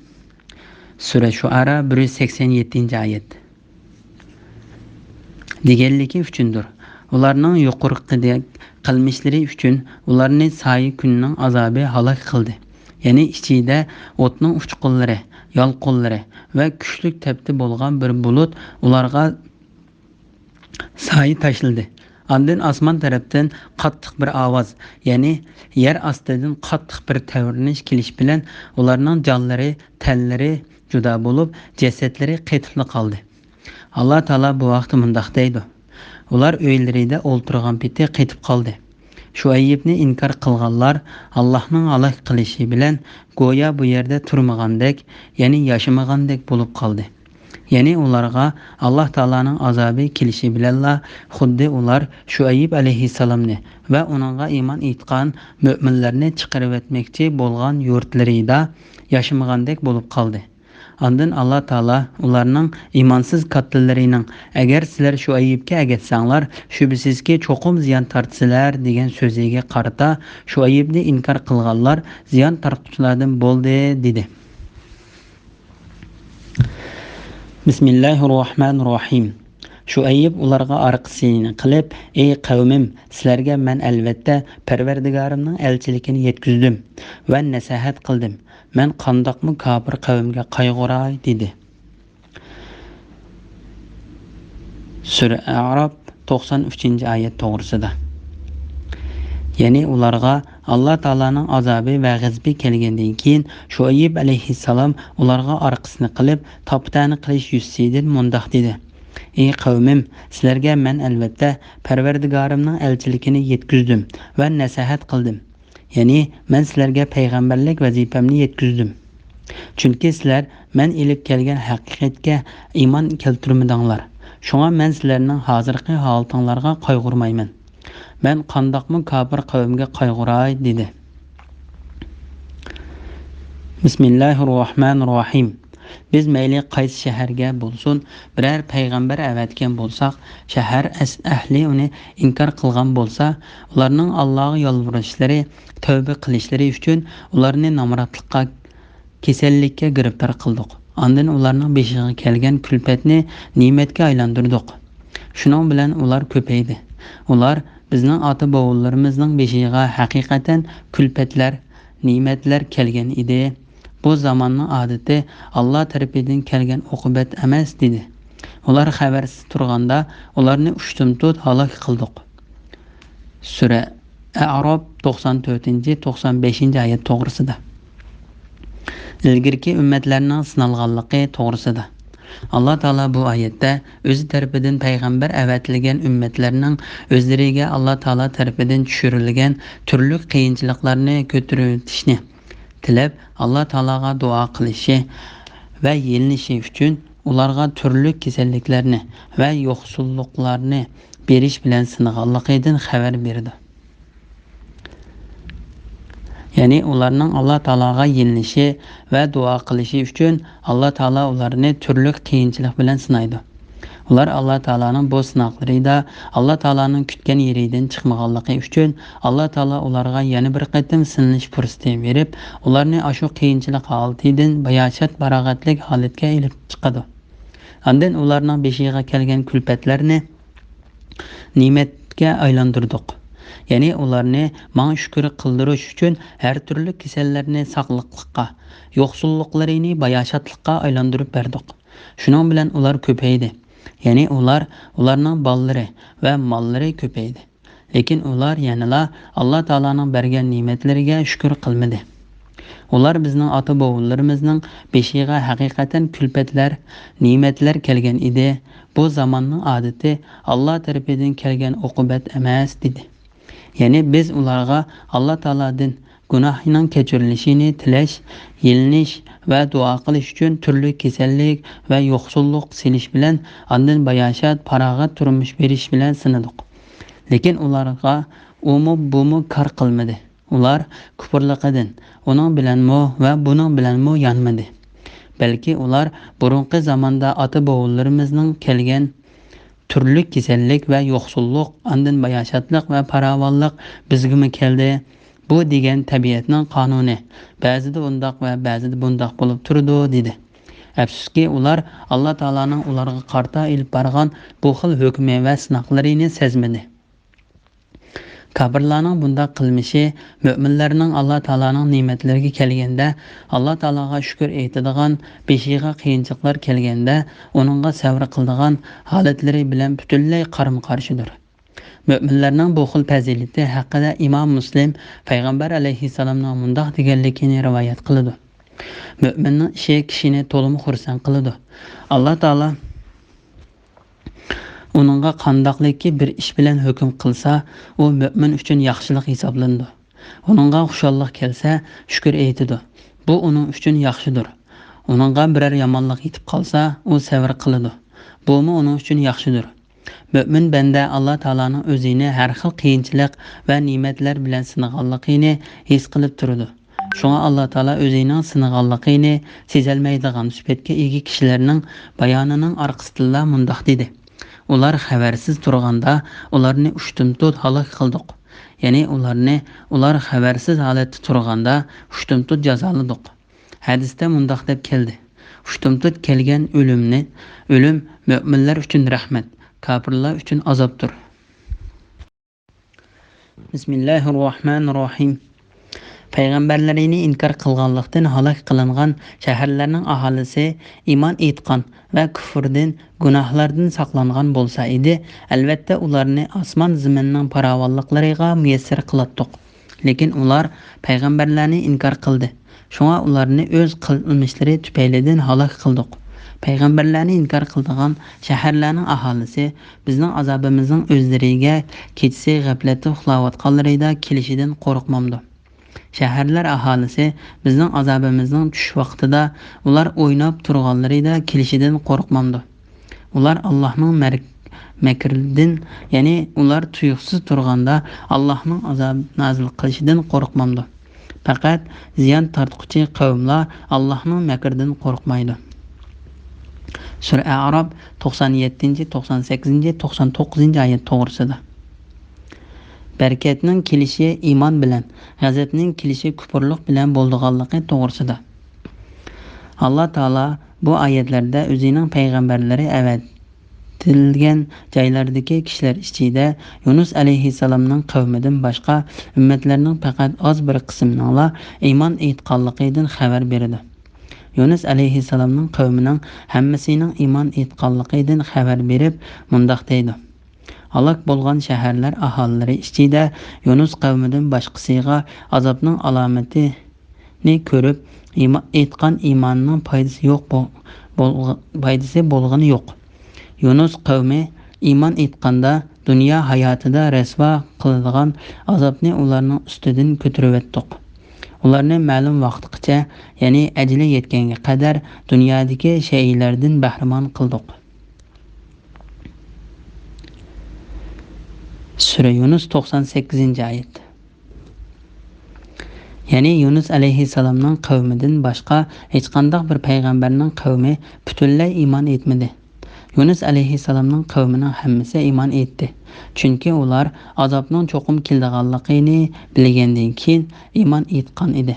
سۈرە شۇئەرا، بىر يۈز سەكسەن يەتتىنچى ئايەت. دېگەنلىكى ئۈچۈندۇر. ئۇلارنىڭ يۇقىرىقىدەك قىلمىشلىرى ئۈچۈن ئۇلارنى سايە كۈننىڭ ئازابى ھالاك قىلدى. يەنى ئىچىدە ئوتنىڭ ئۇچقۇنلىرى، يالقۇنلىرى ۋە كۈچلۈك تەپتى بولغان بىر بۇلۇت ئۇلارغا سايە تاشلىدى. ئاندىن ئاسمان تەرەپتىن قاتتىق بىر ئاۋاز، يەنى يەر ئاستىدىن قاتتىق بىر تەۋرىنىش كېلىش بىلەن ئۇلارنىڭ جانلىرى، تەنلىرى جۇدا بولۇپ، جەسەتلىرى قېتىپلا قالدى. ئاللا تائالا بۇ ھەقتە مۇنداق دەيدۇ: «ئۇلار ئۆيلىرىدە ئولتۇرغان پېتى قېتىپ قالدى. شۇئەيبنى ئىنكار قىلغانلار ئاللاھنىڭ ھالاك قىلىشى بىلەن گويا بۇ يەردە تۇرمىغاندەك، يەنى ياشىمىغاندەك بولۇپ قالدى.» يەنى ئۇلارغا ئاللا تائالانىڭ ئازابى كېلىشى بىلەنلا، خۇددى ئۇلار شۇئەيب ئەلەيھىسسالامنى ۋە ئۇنىڭغا ئىمان ئېيتقان مۆمىنلەرنى چىقىرىۋەتمەكچى بولغان يۇرتلىرىدا ياشىمىغاندەك بولۇپ قالدى. ئاندىن ئاللا تائالا ئۇلارنىڭ ئىمانسىز كاتتىلىرىنىڭ، «ئەگەر سىلەر شۇئەيبكە ئەگەشسەڭلار، شۈبھىسىزكى، چوقۇم زىيان تارتىسىلەر» دېگەن سۆزىگە قارىتا، «شۇئەيبنى ئىنكار قىلغانلار زىيان تارتقۇچىلاردىن بولدى» دېدى. بىسمىللاھىررەھمانىررەھىم. شۇئەيب ئۇلارغا ئارقىسىنى قىلىپ: «ئەي قەۋمىم، سىلەرگە مەن ئەلۋەتتە پەرۋەردىگارىمنىڭ ئەلچىلىكىنى يەتكۈزدۈم ۋە نەسىھەت قىلدىم. مەن قانداقمۇ كاپىر قەۋمگە قايغۇراي؟» دېدى. سۈرە ئەئراپ، توقسان ئۈچىنچى ئايەت توغرىسىدا. يەنى ئۇلارغا ئاللا تائالانىڭ ئازابى ۋە غەزىپى كەلگەندىن كېيىن، شۇئەيب ئەلەيھىسسالام ئۇلارغا ئارقىسىنى قىلىپ، تاپا-تەنە قىلىش يۈزىسىدىن مۇنداق دېدى: «ئى قەۋمىم، سىلەرگە مەن ئەلۋەتتە پەرۋەردىگارىمنىڭ ئەلچىلىكىنى يەتكۈزدۈم ۋە نەسىھەت قىلدىم. يەنى مەن سىلەرگە پەيغەمبەرلىك ۋەزىپەمنى يەتكۈزدۈم. چۈنكى سىلەر مەن ئېلىپ كەلگەن ھەقىقەتكە ئىمان كەلتۈرمىدىڭلار. شۇڭا مەن سىلەرنىڭ ھازىرقى ھالىتىڭلارغا قايغۇرمايمەن. مەن قانداقمۇ كاپىر قەۋمگە قايغۇراي؟» دېدى. بىسمىللاھىررەھمانىررەھىم. بىز مەيلى قايسى شەھەرگە بولسۇن، بىرەر پەيغەمبەر ئەۋەتكەن بولساق، شەھەر ئەس-، ئەھلى ئۇنى ئىنكار قىلغان بولسا، ئۇلارنىڭ ئاللاغا يالۋۇرۇشلىرى، تەۋبە قىلىشلىرى ئۈچۈن ئۇلارنى نامراتلىققا، كېسەللىككە گىرىپتار قىلدۇق. ئاندىن ئۇلارنىڭ بېشىغا كەلگەن كۈلپەتنى نېمەتكە ئايلاندۇردۇق. شۇنىڭ بىلەن ئۇلار كۆپەيدى. ئۇلار: «بىزنىڭ ئاتا-بوۋىلىرىمىزنىڭ بېشىغا ھەقىقەتەن كۈلپەتلەر، نېمەتلەر كەلگەن ئىدى. بۇ زاماننىڭ ئادىتى ئاللا تەرىپىدىن كەلگەن ئوقۇبەت ئەمەس» دېدى. ئۇلار خەۋەرسىز تۇرغاندا ئۇلارنى ئۇشتۇمتۇت ھالاك قىلدۇق. سۈرە ئەئراپ، توقسان تۆتىنچى، توقسان بەشىنچى ئايەت توغرىسىدا. ئىلگىرىكى ئۈممەتلەرنىڭ سىنالغانلىقى توغرىسىدا. ئاللا تائالا بۇ ئايەتتە ئۆزى تەرىپىدىن پەيغەمبەر ئەۋەتىلگەن ئۈممەتلەرنىڭ ئۆزلىرىگە ئاللا تائالا تەرىپىدىن چۈشۈرۈلگەن تۈرلۈك قىيىنچىلىقلارنى كۆتۈرۈۋېتىشنى تىلەپ، ئاللا تائالاغا دۇئا قىلىشى ۋە يېلىنىشى ئۈچۈن ئۇلارغا تۈرلۈك كېسەللىكلەرنى ۋە يوقسۇللۇقلارنى بېرىش بىلەن سىنىغانلىقىدىن خەۋەر بېرىدۇ. يەنى ئۇلارنىڭ ئاللا تائالاغا يېلىنىشى ۋە دۇئا قىلىشى ئۈچۈن ئاللا تائالا ئۇلارنى تۈرلۈك قىيىنچىلىق بىلەن سىنايدۇ. ئۇلار ئاللا تائالانىڭ بۇ سىناقلىرىدا ئاللا تائالانىڭ كۈتكەن يېرىدىن چىقمىغانلىقى ئۈچۈن، ئاللا تائالا ئۇلارغا يەنە بىر قېتىم سىنىلىش پۇرسىتى بېرىپ، ئۇلارنى ئاشۇ قىيىنچىلىق ھالىتىدىن باياشات-پاراغەتلىك ھالەتكە ئېلىپ چىقىدۇ. ئاندىن ئۇلارنىڭ بېشىغا كەلگەن كۈلپەتلەرنى نېمەتكە ئايلاندۇردۇق. يەنى ئۇلارنى ماڭا شۈكۈر قىلدۇرۇش ئۈچۈن ھەر تۈرلۈك كېسەللەرنى ساقلىقلىققا، يوقسۇللۇقلىرىنى باياشاتلىققا ئايلاندۇرۇپ بەردۇق. شۇنىڭ بىلەن ئۇلار كۆپەيدى. يەنى ئۇلار، ئۇلارنىڭ بالىلىرى ۋە ماللىرى كۆپەيدى. لېكىن ئۇلار يەنىلا ئاللا تائالانىڭ بەرگەن نېمەتلىرىگە شۈكۈر قىلمىدى. ئۇلار: «بىزنىڭ ئاتا-بوۋىلىرىمىزنىڭ بېشىغا ھەقىقەتەن كۈلپەتلەر، نېمەتلەر كەلگەن ئىدى. بۇ زاماننىڭ ئادىتى ئاللا تەرىپىدىن كەلگەن ئوقۇبەت ئەمەس» دېدى. يەنى بىز ئۇلارغا ئاللا تائالادىن گۇناھىنىڭ كەچۈرۈلۈشىنى تىلەش، يېلىنىش ۋە دۇئا قىلىش ئۈچۈن تۈرلۈك كېسەللىك ۋە يوقسۇللۇق سېلىش بىلەن، ئاندىن باياشات، پاراغەت تۇرمۇش بېرىش بىلەن سىنىدۇق. لېكىن ئۇلارغا ئۇمۇ، بۇمۇ كار قىلمىدى. ئۇلار كۇپۇرلۇقىدىن ئۇنىڭ بىلەنمۇ ۋە بۇنىڭ بىلەنمۇ يانمىدى. بەلكى ئۇلار بۇرۇنقى زاماندا ئاتا-بوۋىلىرىمىزنىڭ كەلگەن تۈرلۈك كېسەللىك ۋە يوقسۇللۇق، ئاندىن باياشاتلىق ۋە پاراۋانلىق بىزگىمۇ كەلدى. بۇ دېگەن تەبىئەتنىڭ قانۇنى. بەزىدە ئۇنداق ۋە بەزىدە بۇنداق بولۇپ تۇرىدۇ، دېدى. ئەپسۇسكى، ئۇلار ئاللا تائالانىڭ ئۇلارغا قارىتا ئېلىپ بارغان بۇ خىل ھۆكمى ۋە سىناقلىرىنى سەزمىدى. كاپىرلارنىڭ بۇنداق قىلمىشى مۆمىنلەرنىڭ ئاللا تائالانىڭ نېمەتلىرىگە كەلگەندە، ئاللا تائالاغا شۈكۈر ئېيتىدىغان، بېشىغا قىيىنچىلىقلار كەلگەندە، ئۇنىڭغا سەۋر قىلىدىغان ھالەتلىرى بىلەن پۈتۈنلەي قارىمۇ-قارشىدۇر. مۆمىنلەرنىڭ بۇ خىل پەزىلىتى ھەققىدە ئىمام مۇسلىم پەيغەمبەر ئەلەيھىسسالامنىڭ مۇنداق دېگەنلىكىنى رىۋايەت قىلىدۇ: «مۆمىننىڭ ئىشى كىشىنى تولىمۇ خۇرسەن قىلىدۇ. ئاللا تائالا ئۇنىڭغا قانداقلىكى بىر ئىش بىلەن ھۆكۈم قىلسا، ئۇ مۆمىن ئۈچۈن ياخشىلىق ھېسابلىنىدۇ. ئۇنىڭغا خۇشاللىق كەلسە، شۈكۈر ئېيتىدۇ. بۇ ئۇنىڭ ئۈچۈن ياخشىدۇر. ئۇنىڭغا بىرەر يامانلىق يېتىپ قالسا، ئۇ سەۋر قىلىدۇ. بۇمۇ ئۇنىڭ ئۈچۈن ياخشىدۇر.» مۆمىن بەندە ئاللا تائالانىڭ ئۆزىنى ھەر خىل قىيىنچىلىق ۋە نېمەتلەر بىلەن سىنىغانلىقىنى ھېس قىلىپ تۇرىدۇ. شۇڭا ئاللا تائالا ئۆزىنىڭ سىنىغانلىقىنى سېزەلمەيدىغان سۈپەتكە ئىگە كىشىلەرنىڭ بايانىنىڭ ئارقىسىدىنلا مۇنداق دېدى: «ئۇلار خەۋەرسىز تۇرغاندا ئۇلارنى ئۇشتۇمتۇت ھالاك قىلدۇق.» يەنى ئۇلارنى، ئۇلار خەۋەرسىز ھالەتتە تۇرغاندا ئۇشتۇمتۇت جازالىدۇق. ھەدىستە مۇنداق دەپ كەلدى: «ئۇشتۇمتۇت كەلگەن ئۆلۈمنى، ئۆلۈم مۆمىنلەر ئۈچۈن رەھمەت، كاپىرلار ئۈچۈن ئازابتۇر.» بىسمىللاھىررەھمانىررەھىم. پەيغەمبەرلىرىنى ئىنكار قىلغانلىقتىن ھالاك قىلىنغان شەھەرلەرنىڭ ئاھالىسى ئىمان ئېيتقان ۋە كۇفردىن، گۇناھلاردىن ساقلانغان بولسا ئىدى، ئەلۋەتتە ئۇلارنى ئاسمان زېمىننىڭ پاراۋانلىقلىرىغا مۇيەسسەر قىلاتتۇق. لېكىن ئۇلار پەيغەمبەرلەرنى ئىنكار قىلدى. شۇڭا ئۇلارنى ئۆز قىلمىشلىرى تۈپەيلىدىن ھالاك قىلدۇق. پەيغەمبەرلەرنى ئىنكار قىلىدىغان شەھەرلەرنىڭ ئاھالىسى بىزنىڭ ئازابىمىزنىڭ ئۆزلىرىگە كېچىسى غەپلەتتە ئۇخلاۋاتقانلىرىدا كېلىشىدىن قورقمامدۇ؟ شەھەرلەر ئاھالىسى بىزنىڭ ئازابىمىزنىڭ چۈش ۋاقتىدا ئۇلار ئويناپ تۇرغانلىرىدا كېلىشىدىن قورقمامدۇ؟ ئۇلار ئاللاھنىڭ مەر-، مەكرىدىن، يەنى ئۇلار تۇيۇقسىز تۇرغاندا ئاللاھنىڭ ئازاب نازىل قىلىشىدىن قورقمامدۇ؟ پەقەت زىيان تارتقۇچى قەۋملەر ئاللاھنىڭ مەكرىدىن قورقمايدۇ. سۈرە ئەئراپ توقسان يەتتىنچى، توقسان سەككىزىنچى، توقسان توققۇزىنچى ئايەت توغرىسىدا. بەرىكەتنىڭ كېلىشى ئىمان بىلەن، غەزەپنىڭ كېلىشى كۇپۇرلۇق بىلەن بولىدىغانلىقى توغرىسىدا. ئاللا تائالا بۇ ئايەتلەردە ئۆزىنىڭ پەيغەمبەرلىرى ئەۋەتىلگەن جايلاردىكى كىشىلەر ئىچىدە يۇنۇس ئەلەيھىسسالامنىڭ قەۋمىدىن باشقا ئۈممەتلەرنىڭ پەقەت ئاز بىر قىسمىنىڭلا ئىمان ئېيتقانلىقىدىن خەۋەر بېرىدۇ. يۇنۇس ئەلەيھىسسالامنىڭ قەۋمىنىڭ ھەممىسىنىڭ ئىمان ئېيتقانلىقىدىن خەۋەر بېرىپ مۇنداق دەيدۇ: ھالاك بولغان شەھەرلەر ئاھالىلىرى ئىچىدە يۇنۇس قەۋمىدىن باشقىسىغا ئازابنىڭ ئالامىتىنى كۆرۈپ، ئىما-، ئېيتقان ئىمانىنىڭ پايدىسى يوق بول-، بولغ-، پايدىسى بولغىنى يوق. يۇنۇس قەۋمى ئىمان ئېيتقاندا دۇنيا ھاياتىدا رەسۋا قىلىدىغان ئازابنى ئۇلارنىڭ ئۈستىدىن كۆتۈرۈۋەتتۇق. ئۇلارنى مەلۇم ۋاقىتقىچە، يەنى ئەجىلى يەتكەنگە قەدەر دۇنيادىكى شەيئىلەردىن بەھرىمەن قىلدۇق. سۈرە يۇنۇس، توقسان سەككىزىنچى ئايەت. يەنى يۇنۇس ئەلەيھىسسالامنىڭ قەۋمىدىن باشقا ھېچقانداق بىر پەيغەمبەرنىڭ قەۋمى پۈتۈنلەي ئىمان ئېيتمىدى. يۇنۇس ئەلەيھىسسالامنىڭ قەۋمىنىڭ ھەممىسى ئىمان ئېيتتى. چۈنكى ئۇلار ئازابنىڭ چوقۇم كېلىدىغانلىقىنى بىلگەندىن كېيىن ئىمان ئېيتقان ئىدى.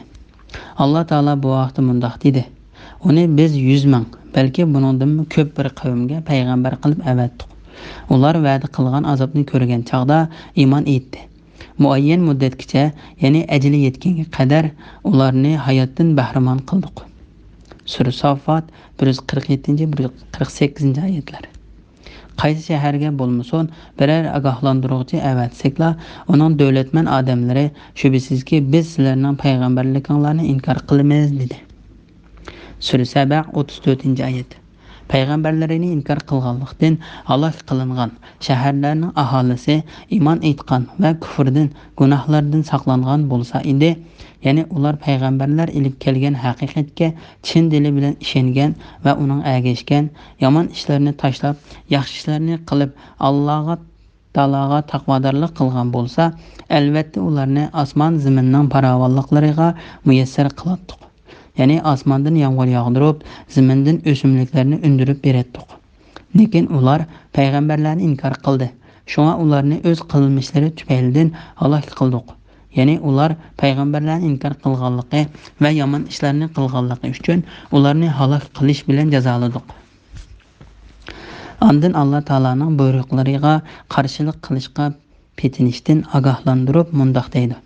ئاللا تائالا بۇ ھەقتە مۇنداق دېدى: ئۇنى بىز يۈز مىڭ، بەلكى بۇنىڭدىنمۇ كۆپ بىر قەۋمگە پەيغەمبەر قىلىپ ئەۋەتتۇق. ئۇلار ۋەدە قىلغان ئازابنى كۆرگەن چاغدا ئىمان ئېيتتى. مۇئەييەن مۇددەتكىچە، يەنى ئەجىلى يەتكەنگە قەدەر ئۇلارنى ھاياتتىن بەھرىمەن قىلدۇق. سۈرە ساففات، بىر يۈز قىرىق يەتتىنچى، بىر يۈز قىرىق سەككىزىنچى ئايەتلەر. قايسى شەھەرگە بولمىسۇن، بىرەر ئاگاھلاندۇرغۇچى ئەۋەتسەكلا، ئۇنىڭ دۆلەتمەن ئادەملىرى، شۈبھىسىزكى، بىز سىلەرنىڭ پەيغەمبەرلىكىڭلارنى ئىنكار قىلىمىز، دېدى. سۈرە سەبە، ئوتتۇز تۆتىنچى ئايەت. پەيغەمبەرلىرىنى ئىنكار قىلغانلىقتىن ھالاك قىلىنغان شەھەرلەرنىڭ ئاھالىسى ئىمان ئېيتقان ۋە كۇفردىن، گۇناھلاردىن ساقلانغان بولسا ئىدى، يەنى ئۇلار پەيغەمبەرلەر ئېلىپ كەلگەن ھەقىقەتكە چىن دىلى بىلەن ئىشەنگەن ۋە ئۇنىڭغا ئەگەشكەن، يامان ئىشلارنى تاشلاپ، ياخشى ئىشلارنى قىلىپ، ئاللاغا تائالاغا تەقۋادارلىق قىلغان بولسا، ئەلۋەتتە ئۇلارنى ئاسمان زېمىننىڭ پاراۋانلىقلىرىغا مۇيەسسەر قىلاتتۇق. يەنى ئاسماندىن يامغۇر ياغدۇرۇپ، زېمىندىن ئۆسۈملۈكلەرنى ئۈندۈرۈپ بېرەتتۇق. لېكىن ئۇلار پەيغەمبەرلەرنى ئىنكار قىلدى. شۇڭا ئۇلارنى ئۆز قىلمىشلىرى تۈپەيلىدىن ھالاك قىلدۇق. يەنى ئۇلار پەيغەمبەرلەرنى ئىنكار قىلغانلىقى ۋە يامان ئىشلارنى قىلغانلىقى ئۈچۈن ئۇلارنى ھالاك قىلىش بىلەن جازالىدۇق. ئاندىن ئاللا تائالانىڭ بۇيرۇقلىرىغا قارشىلىق قىلىشقا پېتىنىشتىن ئاگاھلاندۇرۇپ مۇنداق دەيدۇ: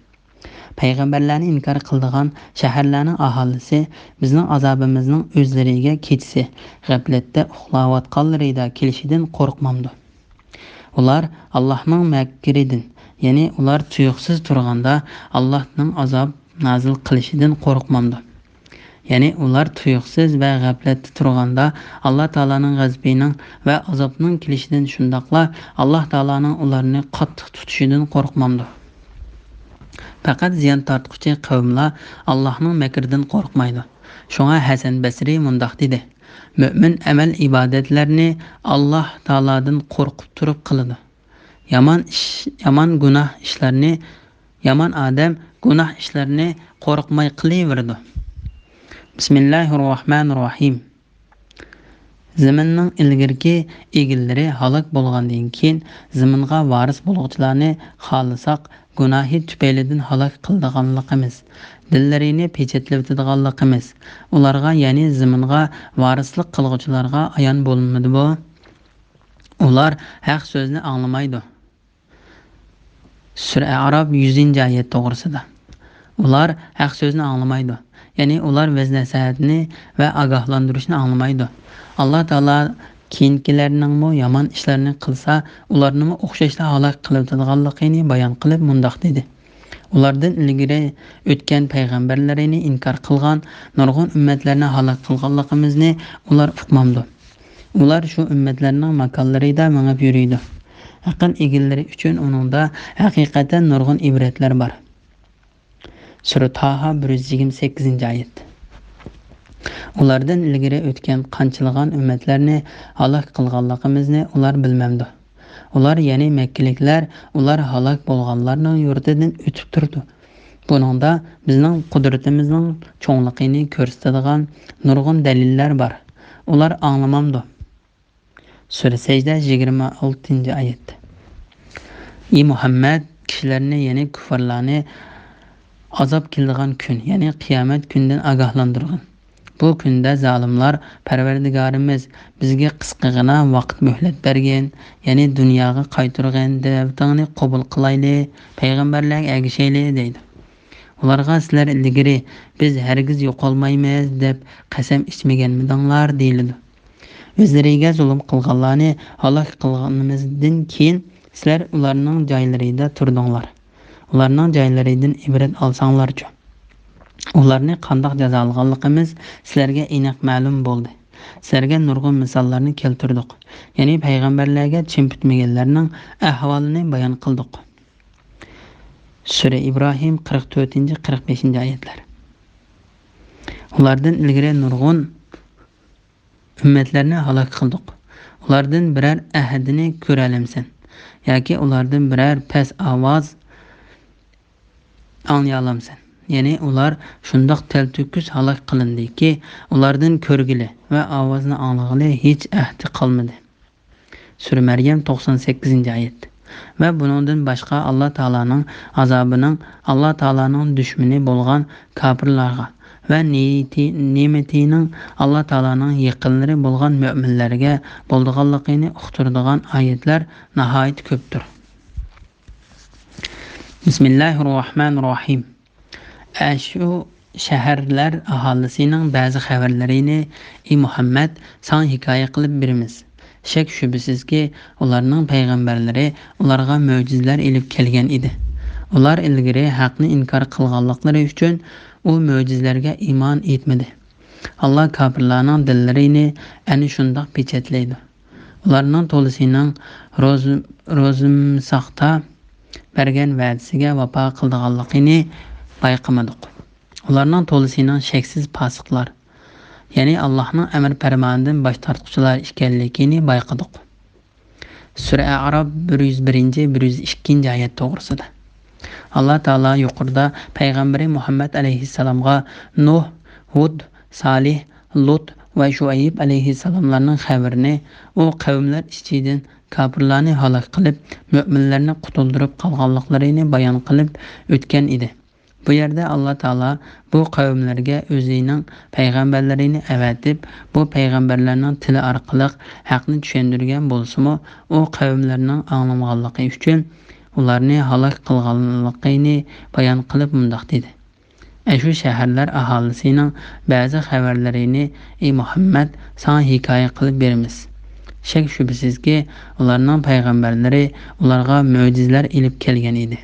پەيغەمبەرلەرنى ئىنكار قىلىدىغان شەھەرلەرنىڭ ئاھالىسى بىزنىڭ ئازابىمىزنىڭ ئۆزلىرىگە كېچىسى غەپلەتتە ئۇخلاۋاتقانلىرىدا كېلىشىدىن قورقمامدۇ؟ ئۇلار ئاللاھنىڭ مەكرىدىن، يەنى ئۇلار تۇيۇقسىز تۇرغاندا ئاللاھنىڭ ئازاب نازىل قىلىشىدىن قورقمامدۇ؟ يەنى ئۇلار تۇيۇقسىز ۋە غەپلەتتە تۇرغاندا ئاللا تائالانىڭ غەزىپىنىڭ ۋە ئازابنىڭ كېلىشىدىن، شۇنداقلا ئاللا تائالانىڭ ئۇلارنى قاتتىق تۇتۇشىدىن قورقمامدۇ؟ پەقەت زىيان تارتقۇچى قەۋملا ئاللاھنىڭ مەكرىدىن قورقمايدۇ. شۇڭا ھەسەن بەسرى مۇنداق دېدى: مۆمىن ئەمەل ئىبادەتلەرنى ئاللا تائالادىن قورقۇپ تۇرۇپ قىلىدۇ. يامان ئىش، يامان گۇناھ ئىشلارنى، يامان ئادەم گۇناھ ئىشلارنى قورقماي قىلىۋېرىدۇ. بىسمىللاھىررەھمانىررەھىم. زېمىننىڭ ئىلگىرىكى ئىگىلىرى ھالاك بولغاندىن كېيىن، زېمىنغا ۋارىس بولغۇچىلارنى خالىساق، گۇناھى تۈپەيلىدىن ھالاك قىلىدىغانلىقىمىز، دىللىرىنى پېچەتلىۋېتىدىغانلىقىمىز، ئۇلارغا، يەنى زېمىنغا ۋارىسلىق قىلغۇچىلارغا ئايان بولمىدىمۇ؟ ئۇلار ھەق سۆزنى ئاڭلىمايدۇ. سۈرە ئەئراپ، يۈزىنچى ئايەت توغرىسىدا. ئۇلار ھەق سۆزنى ئاڭلىمايدۇ. يەنى ئۇلار ۋەز-نەسىھەتنى ۋە ئاگاھلاندۇرۇشنى ئاڭلىمايدۇ. ئاللا تائالا كېيىنكىلەرنىڭمۇ يامان ئىشلارنى قىلسا، ئۇلارنىمۇ ئوخشاشلا ھالاك قىلىۋېتىدىغانلىقىنى بايان قىلىپ مۇنداق دېدى: ئۇلاردىن ئىلگىرى ئۆتكەن پەيغەمبەرلىرىنى ئىنكار قىلغان نۇرغۇن ئۈممەتلەرنى ھالاك قىلغانلىقىمىزنى ئۇلار ئۇقمامدۇ؟ ئۇلار شۇ ئۈممەتلەرنىڭ ماكانلىرىدا مېڭىپ يۈرىدۇ. ئەقىل ئىگىلىرى ئۈچۈن ئۇنىڭدا ھەقىقەتەن نۇرغۇن ئىبرەتلەر بار. سۈرە تاھا، بىر يۈز يىگىرمە سەككىزىنچى ئايەت. ئۇلاردىن ئىلگىرى ئۆتكەن قانچىلىغان ئۈممەتلەرنى ھالاك قىلغانلىقىمىزنى ئۇلار بىلمەمدۇ؟ ئۇلار، يەنى مەككىلىكلەر، ئۇلار ھالاك بولغانلارنىڭ يۇرتىدىن ئۆتۈپ تۇرىدۇ. بۇنىڭدا بىزنىڭ قۇدرىتىمىزنىڭ چوڭلۇقىنى كۆرسىتىدىغان نۇرغۇن دەلىللەر بار. ئۇلار ئاڭلىمامدۇ؟ سۈرە سەجدە، يىگىرمە ئالتىنچى ئايەت. ئى مۇھەممەد، كىشىلەرنى، يەنى كۇففارلارنى ئازاب كېلىدىغان كۈن، يەنى قىيامەت كۈنىدىن ئاگاھلاندۇرغىن. بۇ كۈندە زالىملار، پەرۋەردىگارىمىز، بىزگە قىسقىغىنا ۋاقىت مۆھلەت بەرگىن، يەنى دۇنياغا قايتۇرغىن، دەۋىتىڭنى قوبۇل قىلايلى، پەيغەمبەرلەرگە ئەگىشەيلى، دەيدۇ. ئۇلارغا سىلەر ئىلگىرى، بىز ھەرگىز يوقالمايمىز، دەپ قەسەم ئىچمىگەنمىدىڭلار؟ دېيىلىدۇ. ئۆزلىرىگە زۇلۇم قىلغانلارنى ھالاك قىلغىنىمىزدىن كېيىن، سىلەر ئۇلارنىڭ جايلىرىدا تۇردۇڭلار. ئۇلارنىڭ جايلىرىدىن ئىبرەت ئالساڭلارچۇ؟ ئۇلارنى قانداق جازالىغانلىقىمىز سىلەرگە ئېنىق مەلۇم بولدى. سىلەرگە نۇرغۇن مىساللارنى كەلتۈردۇق. يەنى پەيغەمبەرلەرگە چىن پۈتمىگەنلەرنىڭ ئەھۋالىنى بايان قىلدۇق. سۈرە ئىبراھىم، قىرىق تۆتىنچى، قىرىق بەشىنچى ئايەتلەر. ئۇلاردىن ئىلگىرى نۇرغۇن ئۈممەتلەرنى ھالاك قىلدۇق. ئۇلاردىن بىرەر ئەھدىنى كۆرەلەمسەن؟ ياكى ئۇلاردىن بىرەر پەس ئاۋاز ئاڭلىيالامسەن؟ يەنى ئۇلار شۇنداق تەلتۆكۈس ھالاك قىلىندىكى، ئۇلاردىن كۆرگىلى ۋە ئاۋازنى ئاڭلىغىلى ھېچ ئەھدى قالمىدى. سۈرە مەريەم، توقسان سەككىزىنچى ئايەت. ۋە بۇنىڭدىن باشقا ئاللا تائالانىڭ ئازابىنىڭ ئاللا تائالانىڭ دۈشمىنى بولغان كاپىرلارغا ۋە نېيىتى-، نېمىتىنىڭ ئاللا تائالانىڭ يېقىنلىرى بولغان مۆمىنلەرگە بولىدىغانلىقىنى ئۇقتۇرىدىغان ئايەتلەر ناھايىتى كۆپتۇر. بىسمىللاھىررەھمانىررەھىم. ئەشۇ شەھەرلەر ئاھالىسىنىڭ بەزى خەۋەرلىرىنى، ئى مۇھەممەد، ساڭا ھېكايە قىلىپ بېرىمىز. شەك-شۈبھىسىزكى، ئۇلارنىڭ پەيغەمبەرلىرى ئۇلارغا مۆجىزىلەر ئېلىپ كەلگەن ئىدى. ئۇلار ئىلگىرى ھەقنى ئىنكار قىلغانلىقلىرى ئۈچۈن ئۇ مۆجىزىلەرگە ئىمان ئېيتمىدى. ئاللا كاپىرلارنىڭ دىللىرىنى ئەنە شۇنداق پېچەتلەيدۇ. ئۇلارنىڭ تولىسىنىڭ روز-، روزىمساقتا بەرگەن ۋەدىسىگە ۋاپا قىلىدىغانلىقىنى بايقىمىدۇق. ئۇلارنىڭ تولىسىنىڭ شەكسىز پاسىقلار، يەنى ئاللاھنىڭ ئەمر پەرمانىدىن باش تارتقۇچىلار ئىكەنلىكىنى بايقىدۇق. سۈرە ئەئراپ، بىر يۈز بىرىنچى، بىر يۈز ئىككىنچى ئايەت توغرىسىدا. ئاللا تائالا يۇقىرىدا پەيغەمبىرى مۇھەممەد ئەلەيھىسسالامغا نۇھ، ھۇد، سالىھ، لۇت ۋە شۇئەيب ئەلەيھىسسالاملارنىڭ خەۋىرىنى، ئۇ قەۋملەر ئىچىدىن كاپىرلارنى ھالاك قىلىپ، مۆمىنلەرنى قۇتۇلدۇرۇپ قالغانلىقلىرىنى بايان قىلىپ ئۆتكەن ئىدى. بۇ يەردە ئاللا تائالا بۇ قەۋملەرگە ئۆزىنىڭ پەيغەمبەرلىرىنى ئەۋەتىپ، بۇ پەيغەمبەرلەرنىڭ تىلى ئارقىلىق ھەقنى چۈشەندۈرگەن بولسىمۇ، ئۇ قەۋملەرنىڭ ئاڭلىمىغانلىقى ئۈچۈن ئۇلارنى ھالاك قىلغانلىقىنى بايان قىلىپ مۇنداق دېدى: ئەشۇ شەھەرلەر ئاھالىسىنىڭ بەزى خەۋەرلىرىنى، ئى مۇھەممەد، ساڭا ھېكايە قىلىپ بېرىمىز. شەك-شۈبھىسىزكى، ئۇلارنىڭ پەيغەمبەرلىرى ئۇلارغا مۆجىزىلەر ئېلىپ كەلگەن ئىدى.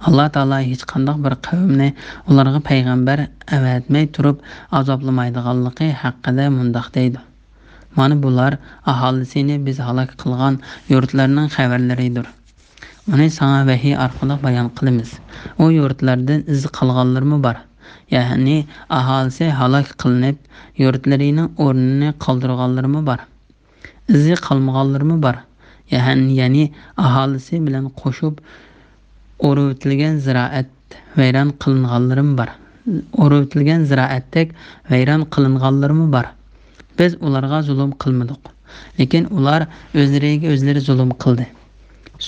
ئاللا تائالا ھېچقانداق بىر قەۋمنى ئۇلارغا پەيغەمبەر ئەۋەتمەي تۇرۇپ ئازابلىمايدىغانلىقى ھەققىدە مۇنداق دەيدۇ: مانا بۇلار ئاھالىسىنى بىز ھالاك قىلغان يۇرتلارنىڭ خەۋەرلىرىدۇر. ئۇنى ساڭا ۋەھىي ئارقىلىق بايان قىلىمىز. ئۇ يۇرتلاردىن ئىز قالغانلىرىمۇ بار، يەنى ئاھالىسى ھالاك قىلىنىپ، يۇرتلىرىنىڭ ئورنىنى قالدۇرغانلىرىمۇ بار. ئىزى قالمىغانلىرىمۇ بار، يەنى، يەنى ئاھالىسى بىلەن قوشۇپ ئورۇۋېتىلگەن زىرائەت ۋەيران قىلىنغانلىرىمۇ بار. ئورۇۋېتىلگەن زىرائەتتەك ۋەيران قىلىنغانلىرىمۇ بار. بىز ئۇلارغا زۇلۇم قىلمىدۇق، لېكىن ئۇلار ئۆزلىرىگە ئۆزلىرى زۇلۇم قىلدى.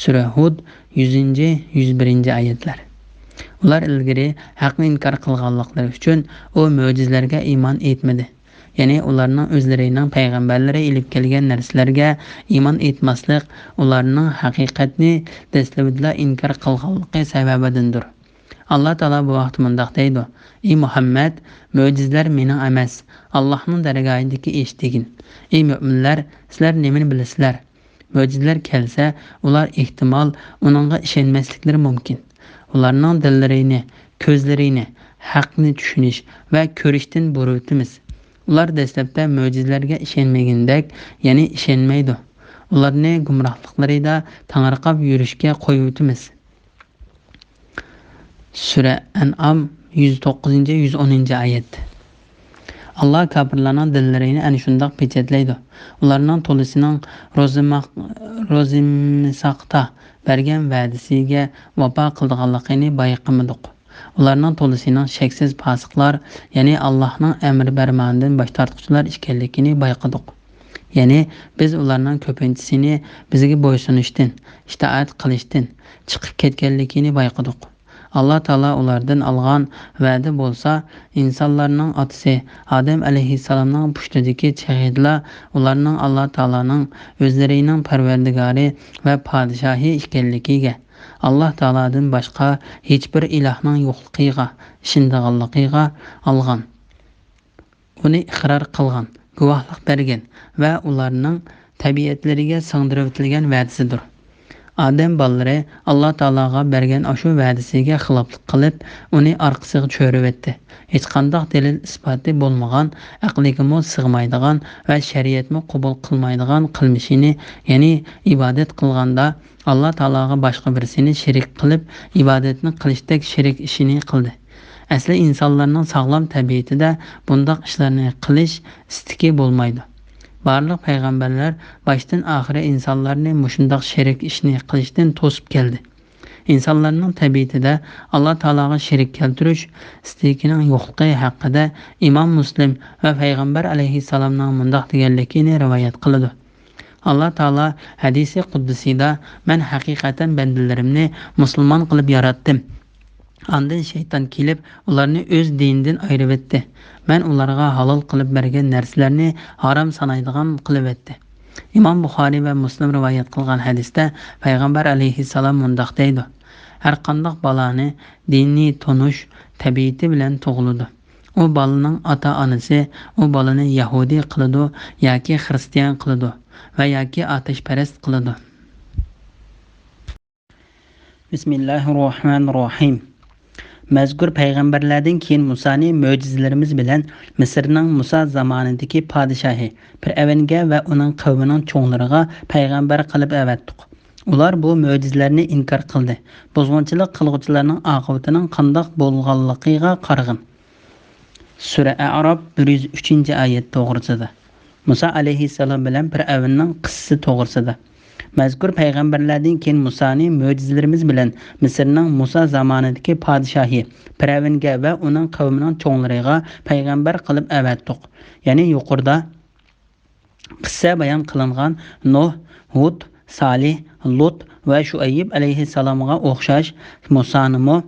سۈرە ھۇد، يۈزىنچى، يۈز بىرىنچى ئايەتلەر. ئۇلار ئىلگىرى ھەقنى ئىنكار قىلغانلىقلىرى ئۈچۈن ئۇ مۆجىزىلەرگە ئىمان ئېيتمىدى. يەنى ئۇلارنىڭ ئۆزلىرىنىڭ پەيغەمبەرلىرى ئېلىپ كەلگەن نەرسىلەرگە ئىمان ئېيتماسلىق ئۇلارنىڭ ھەقىقەتنى دەسلىۋىدىلا ئىنكار قىلغانلىقى سەۋەبىدىندۇر. ئاللا تائالا بۇ ھەقتە مۇنداق دەيدۇ: «ئى مۇھەممەد، مۆجىزىلەر مېنىڭ ئەمەس، ئاللاھنىڭ دەرگاھىدىكى ئىش» دېگىن. ئى مۆمىنلەر، سىلەر نېمىنى بىلىسىلەر؟ مۆجىزىلەر كەلسە، ئۇلار ئېھتىمال ئۇنىڭغا ئىشەنمەسلىكلىرى مۇمكىن. ئۇلارنىڭ دىللىرىنى، كۆزلىرىنى ھەقنى چۈشىنىش ۋە كۆرۈشتىن بۇرۇۋېتىمىز. ئۇلار دەسلەپتە مۆجىزىلەرگە ئىشەنمىگىنىدەك، يەنى ئىشەنمەيدۇ. ئۇلارنى گۇمراھلىقلىرىدا تېڭىرقاپ يۈرۈشكە قويۇۋېتىمىز. سۈرە ئەنئام، يۈز توققۇزىنچى، يۈز ئونىنچى ئايەت. ئاللا كاپىرلارنىڭ دىللىرىنى ئەنە شۇنداق پېچەتلەيدۇ. ئۇلارنىڭ تولىسىنىڭ روزىماق-، روزىمىساقتا بەرگەن ۋەدىسىگە ۋاپا قىلىدىغانلىقىنى بايقىمىدۇق. ئۇلارنىڭ تولىسىنىڭ شەكسىز پاسىقلار، يەنى ئاللاھنىڭ ئەمرى پەرمانىدىن باش تارتقۇچىلار ئىكەنلىكىنى بايقىدۇق. يەنى بىز ئۇلارنىڭ كۆپىنچىسىنى بىزگە بويسۇنۇشتىن، ئىتائەت قىلىشتىن چىقىپ كەتكەنلىكىنى بايقىدۇق. ئاللا تائالا ئۇلاردىن ئالغان ۋەدە بولسا، ئىنسانلارنىڭ ئاتىسى ئادەم ئەلەيھىسسالامنىڭ پۇشتىدىكى چېغىدىلا ئۇلارنىڭ ئاللا تائالانىڭ ئۆزلىرىنىڭ پەرۋەردىگارى ۋە پادىشاھى ئىكەنلىكىگە، ئاللا تائالادىن باشقا ھېچبىر ئىلاھنىڭ يوقلۇقىغا ئىشىنىدىغانلىقىغا ئالغان. ئۇنى ئىقرار قىلغان، گۇۋاھلىق بەرگەن ۋە ئۇلارنىڭ تەبىئەتلىرىگە سىڭدۈرۈۋېتىلگەن ۋەدىسىدۇر. ئادەم بالىلىرى ئاللا تائالاغا بەرگەن ئاشۇ ۋەدىسىگە خىلاپلىق قىلىپ، ئۇنى ئارقىسىغا چۆرۈۋەتتى. ھېچقانداق دەلىل-ئىسپاتى بولمىغان، ئەقلىگىمۇ سىغمايدىغان ۋە شەرىئەتمۇ قوبۇل قىلمايدىغان قىلمىشىنى، يەنى ئىبادەت قىلغاندا ئاللا تائالاغا باشقا بىرسىنى شېرىك قىلىپ، ئىبادەتنى قىلىشتەك شېرىك ئىشىنى قىلدى. ئەسلى ئىنسانلارنىڭ ساغلام تەبىئىتىدە بۇنداق ئىشلارنى قىلىش ئىستىكى بولمايدۇ. بارلىق پەيغەمبەرلەر باشتىن ئاخىرى ئىنسانلارنى مۇشۇنداق شېرىك ئىشنى قىلىشتىن توسۇپ كەلدى. ئىنسانلارنىڭ تەبىئىتىدە ئاللا تائالاغا شېرىك كەلتۈرۈش ئىستىكىنىڭ يوقلۇقى ھەققىدە ئىمام مۇسلىم ۋە پەيغەمبەر ئەلەيھىسسالامنىڭ مۇنداق دېگەنلىكىنى رىۋايەت قىلىدۇ. ئاللا تائالا ھەدىسى قۇددىسىدا: «مەن ھەقىقەتەن بەندىلىرىمنى مۇسۇلمان قىلىپ ياراتتىم. ئاندىن شەيتان كېلىپ، ئۇلارنى ئۆز دىنىدىن ئايرىۋەتتى. مەن ئۇلارغا ھالال قىلىپ بەرگەن نەرسىلەرنى ھارام سانايدىغان قىلىۋەتتى.» ئىمام بۇخارىي ۋە مۇسلىم رىۋايەت قىلغان ھەدىستە پەيغەمبەر ئەلەيھىسسالام مۇنداق دەيدۇ: «ھەرقانداق بالانى دىنىي تونۇش تەبىئىتى بىلەن تۇغۇلىدۇ. ئۇ بالىنىڭ ئاتا-ئانىسى ئۇ بالىنى يەھۇدىي قىلىدۇ ياكى خىرىستىيان قىلىدۇ ۋە ياكى ئاتەشپەرەس قىلىدۇ.» بىسمىللاھىررەھمانىررەھىم. مەزكۇر پەيغەمبەرلەردىن كېيىن مۇسانى مۆجىزىلىرىمىز بىلەن مىسىرنىڭ مۇسا زامانىدىكى پادىشاھى پىرئەۋنگە ۋە ئۇنىڭ قەۋمىنىڭ چوڭلىرىغا پەيغەمبەر قىلىپ ئەۋەتتۇق. ئۇلار بۇ مۆجىزىلەرنى ئىنكار قىلدى. بۇزغۇنچىلىق قىلغۇچىلارنىڭ ئاقىۋىتىنىڭ قانداق بولغانلىقىغا قارىغىن. سۈرە ئەئراپ، بىر يۈز ئۈچىنچى ئايەت توغرىسىدا. مۇسا ئەلەيھىسسالام بىلەن پىرئەۋننىڭ قىسسىسى توغرىسىدا. مەزكۇر پەيغەمبەرلەردىن كېيىن مۇسانى مۆجىزىلىرىمىز بىلەن مىسىرنىڭ مۇسا زامانىدىكى پادىشاھى پىرئەۋنگە ۋە ئۇنىڭ قەۋمىنىڭ چوڭلىرىغا پەيغەمبەر قىلىپ ئەۋەتتۇق. يەنى يۇقىرىدا قىسسە بايان قىلىنغان نۇھ، ھۇد، سالىھ، لۇت ۋە شۇئەييىب ئەلەيھىسسالامغا ئوخشاش مۇسانىمۇ،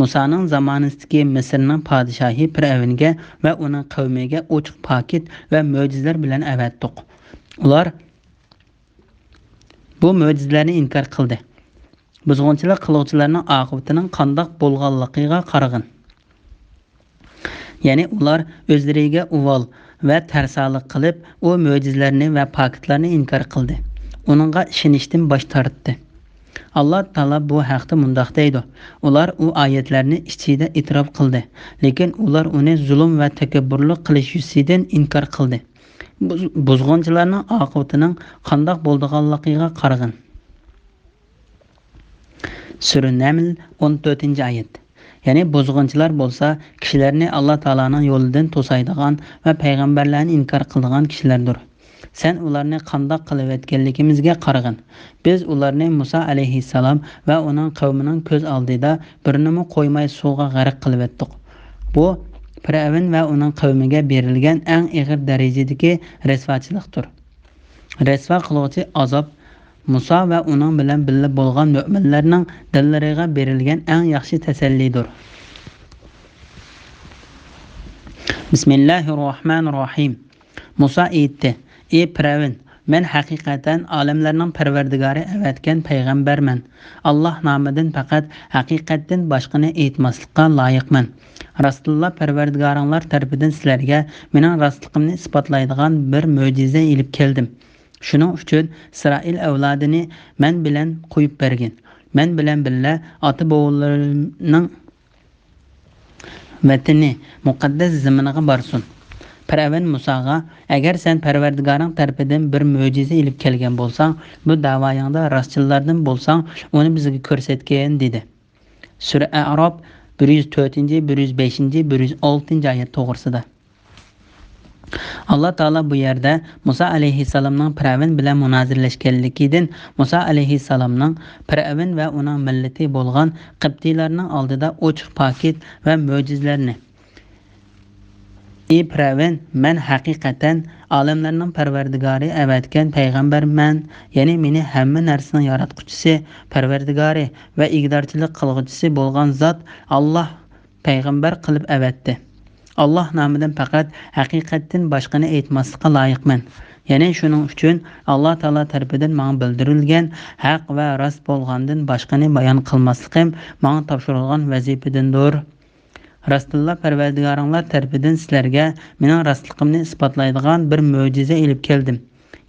مۇسانىڭ زامانىسىدىكى مىسىرنىڭ پادىشاھى پىرئەۋنگە ۋە ئۇنىڭ قەۋمىگە ئوچۇق پاكىت ۋە مۆجىزىلەر بىلەن ئەۋەتتۇق. ئۇلار بۇ مۆجىزىلەرنى ئىنكار قىلدى. بۇزغۇنچىلىق قىلغۇچىلارنىڭ ئاقىۋىتىنىڭ قانداق بولغانلىقىغا قارىغىن. يەنى ئۇلار ئۆزلىرىگە ئۇۋال ۋە تەرسالىق قىلىپ، ئۇ مۆجىزىلەرنى ۋە پاكىتلارنى ئىنكار قىلدى. ئۇنىڭغا ئىشىنىشتىن باش تارتتى. ئاللا تائالا بۇ ھەقتە مۇنداق دەيدۇ: «ئۇلار ئۇ ئايەتلەرنى ئىچىدە ئېتىراپ قىلدى، لېكىن ئۇلار ئۇنى زۇلۇم ۋە تەكەببۇرلۇق قىلىش يۈزىسىدىن ئىنكار قىلدى.» بۇز-، بۇزغۇنچىلارنىڭ ئاقىۋىتىنىڭ قانداق بولىدىغانلىقىغا قارىغىن. سۈرە نەمل، ئون تۆتىنچى ئايەت. يەنى بۇزغۇنچىلار بولسا كىشىلەرنى ئاللا تائالانىڭ يولىدىن توسايدىغان ۋە پەيغەمبەرلەرنى ئىنكار قىلىدىغان كىشىلەردۇر. سەن ئۇلارنى قانداق قىلىۋەتكەنلىكىمىزگە قارىغىن. بىز ئۇلارنى مۇسا ئەلەيھىسسالام ۋە ئۇنىڭ قەۋمىنىڭ كۆز ئالدىدا بىرىنىمۇ قويماي سۇغا غەرق قىلىۋەتتۇق. بۇ پىرئەۋن ۋە ئۇنىڭ قەۋمىگە بېرىلگەن ئەڭ ئېغىر دەرىجىدىكى رەسۋاچىلىقتۇر. رەسۋا قىلغۇچى ئازاب مۇسا ۋە ئۇنىڭ بىلەن بىللە بولغان مۆمىنلەرنىڭ دىللىرىغا بېرىلگەن ئەڭ ياخشى تەسەللىدۇر. بىسمىللاھىررەھمانىررەھىم. مۇسا ئېيتتى: «ئى پىرئەۋن، مەن ھەقىقەتەن ئالەملەرنىڭ پەرۋەردىگارى ئەۋەتكەن پەيغەمبەرمەن. ئاللاھ نامىدىن پەقەت ھەقىقەتتىن باشقىنى ئېيتماسلىققا لايىقمەن. راستتىنلا پەرۋەردىگارىڭلار تەرىپىدىن سىلەرگە مېنىڭ راستلىقىمنى ئىسپاتلايدىغان بىر مۆجىزە ئېلىپ كەلدىم. شۇنىڭ ئۈچۈن ئىسرائىل ئەۋلادىنى مەن بىلەن قويۇپ بەرگىن. مەن بىلەن بىللە ئاتا-بوۋىلىرىنىڭ ۋەتىنى، مۇقەددەس زېمىنىغا بارسۇن. پىرئەۋن مۇساغا، ئەگەر سەن پەرۋەردىگارىڭ تەرىپىدىن بىر مۆجىزە ئېلىپ كەلگەن بولساڭ، بۇ داۋايىڭدا راستچىللاردىن بولساڭ، ئۇنى بىزگە كۆرسەتكىن، دېدى. سۈرە ئەئراپ، بىر يۈز تۆتىنچى، بىر يۈز بەشىنچى، بىر يۈز ئالتىنچى ئايەت توغرىسىدا. ئاللا تائالا بۇ يەردە مۇسا ئەلەيھىسسالامنىڭ پىرئەۋن بىلەن مۇنازىرىلەشكەنلىكىدىن، مۇسا ئەلەيھىسسالامنىڭ پىرئەۋن ۋە ئۇنىڭ مىللىتى بولغان قىبتىيلارنىڭ ئالدىدا ئوچۇق پاكىت ۋە مۆجىزىلەرنى، ئى پىرئەۋن، مەن ھەقىقەتەن ئالەملەرنىڭ پەرۋەردىگارى ئەۋەتكەن پەيغەمبەرمەن، يەنى مېنى ھەممە نەرسىنىڭ ياراتقۇچىسى، پەرۋەردىگارى ۋە ئىگىدارچىلىق قىلغۇچىسى بولغان زات ئاللاھ پەيغەمبەر قىلىپ ئەۋەتتى. ئاللاھ نامىدىن پەقەت ھەقىقەتتىن باشقىنى ئېيتماسلىققا لايىقمەن. يەنى شۇنىڭ ئۈچۈن ئاللاھ تائالا تەرىپىدىن ماڭا بىلدۈرۈلگەن ھەق ۋە راست بولغاندىن باشقىنى بايان قىلماسلىقىم ماڭا تاپشۇرۇلغان ۋەزىپىدىندۇر. راستتىنلا پەرۋەردىگارىڭلار تەرىپىدىن سىلەرگە مېنىڭ راستلىقىمنى ئىسپاتلايدىغان بىر مۆجىزە ئېلىپ كەلدىم.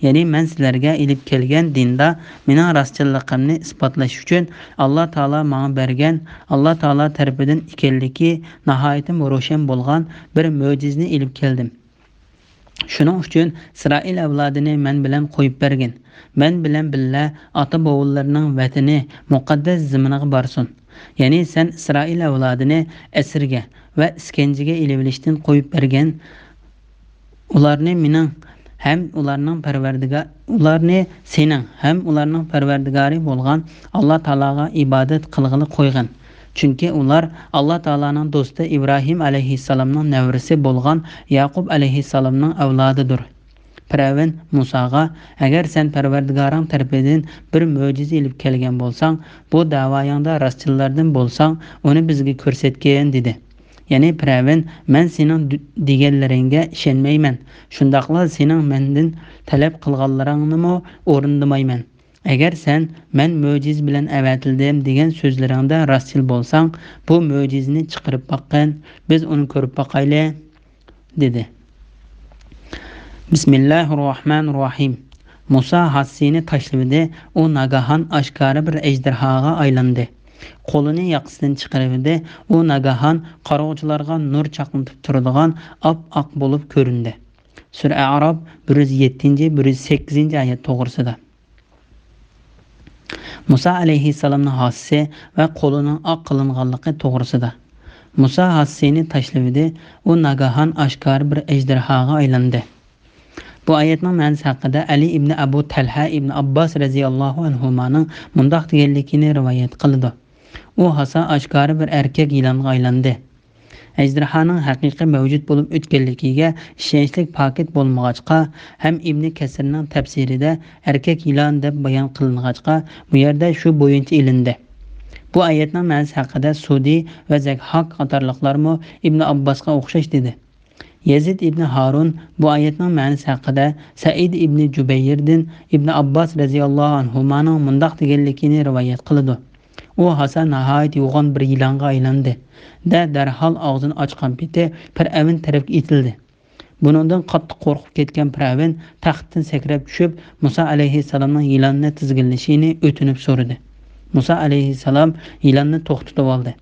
يەنى مەن سىلەرگە ئېلىپ كەلگەن دىندا مېنىڭ راستچىللىقىمنى ئىسپاتلاش ئۈچۈن ئاللا تائالا ماڭا بەرگەن، ئاللا تائالا تەرىپىدىن ئىكەنلىكى ناھايىتىمۇ روشەن بولغان بىر مۆجىزىنى ئېلىپ كەلدىم. شۇنىڭ ئۈچۈن ئىسرائىل ئەۋلادىنى مەن بىلەن قويۇپ بەرگىن. مەن بىلەن بىللە ئاتا-بوۋىلىرىنىڭ ۋەتىنى، مۇقەددەس زېمىنىغا بارسۇن. يەنى سەن ئىسرائىل ئەۋلادىنى ئەسىرگە ۋە ئىسكەنجىگە ئېلىۋېلىشتىن قويۇپ بەرگەن. ئۇلارنى مېنىڭ ھەم ئۇلارنىڭ پەرۋەردىگا-، ئۇلارنى سېنىڭ ھەم ئۇلارنىڭ پەرۋەردىگارى بولغان ئاللا تائالاغا ئىبادەت قىلغىلى قويغىن. چۈنكى ئۇلار ئاللا تائالانىڭ دوستى ئىبراھىم ئەلەيھىسسالامنىڭ نەۋرىسى بولغان ياقۇپ ئەلەيھىسسالامنىڭ ئەۋلادىدۇر. پىرئەۋن مۇساغا، ئەگەر سەن پەرۋەردىگارىڭ تەرىپىدىن بىر مۆجىزە ئېلىپ كەلگەن بولساڭ، بۇ داۋايىڭدا راستچىللاردىن بولساڭ، ئۇنى بىزگە كۆرسەتكىن، دېدى. يەنى پىرئەۋن، مەن سېنىڭ دۈ-، دېگەنلىرىڭگە ئىشەنمەيمەن، شۇنداقلا سېنىڭ مەندىن تەلەپ قىلغانلىرىڭنىمۇ ئورۇندىمايمەن. ئەگەر سەن مەن مۆجىزە بىلەن ئەۋەتىلدىم دېگەن سۆزلىرىڭدە راستچىل بولساڭ، بۇ مۆجىزىنى چىقىرىپ باققىن، بىز ئۇنى كۆرۈپ باقايلى، دېدى. بىسمىللاھىررەھمانىررەھىم. مۇسا ھاسىسىنى تاشلىۋىدى، ئۇ ناگاھان ئاشكارا بىر ئەجدىھاغا ئايلاندى. قولىنى ياقىسىدىن چىقىرىۋىدى، ئۇ ناگاھان قارىغۇچىلارغا نۇر چاقنىتىپ تۇرىدىغان ئاپئاق بولۇپ كۆرۈندى. سۈرە ئەئراپ، بىر يۈز يەتتىنچى، بىر يۈز سەككىزىنچى ئايەت توغرىسىدا. مۇسا ئەلەيھىسسالامنىڭ ھاسىسى ۋە قولىنىڭ ئاق قىلىنغانلىقى توغرىسىدا. مۇسا ھاسىسىنى تاشلىۋىدى، ئۇ ناگاھان ئاشكارا بىر ئەجدىھاغا ئايلاندى. بۇ ئايەتنىڭ مەنىسى ھەققىدە ئەلى ئىبنى ئەبۇ تەلھە ئىبنى ئابباس رەزىياللاھۇ ئەنھۇمانىڭ مۇنداق دېگەنلىكىنى رىۋايەت قىلىدۇ. ئۇ ھاسا ئاشكارا بىر ئەركەك يىلانغا ئايلاندى. ئەجدىھانىڭ ھەقىقىي مەۋجۇت بولۇپ ئۆتكەنلىكىگە ئىشەنچلىك پاكىت بولمىغاچقا ھەم ئىبنى كەسىرنىڭ تەپسىرىدە ئەركەك يىلان دەپ بايان قىلىنغاچقا، بۇ يەردە شۇ بويىچە ئېلىندى. بۇ ئايەتنىڭ مەنىسى ھەققىدە سۇدى ۋە زەھھاك قاتارلىقلارمۇ ئىبنى ئابباسقا ئوخشاش دېدى. يەزىد ئىبنى ھارۇن بۇ ئايەتنىڭ مەنىسى ھەققىدە سەئىد ئىبنى جۇبەيردىن ئىبنى ئابباس رەزىياللاھۇ ئەنھۇمانىڭ مۇنداق دېگەنلىكىنى رىۋايەت قىلىدۇ. ئۇ ھاسا ناھايىتى يوغان بىر يىلانغا ئايلاندى دە، دەرھال ئاغزىنى ئاچقان پېتى پىرئەۋن تەرەپكە ئېتىلدى. بۇنىڭدىن قاتتىق قورقۇپ كەتكەن پىرئەۋن تەختتىن سەكرەپ چۈشۈپ، مۇسا ئەلەيھىسسالامنىڭ يىلاننى تىزگىنلىشىنى ئۆتۈنۈپ سورىدى. مۇسا ئەلەيھىسسالام يىلاننى توختىتىۋالدى.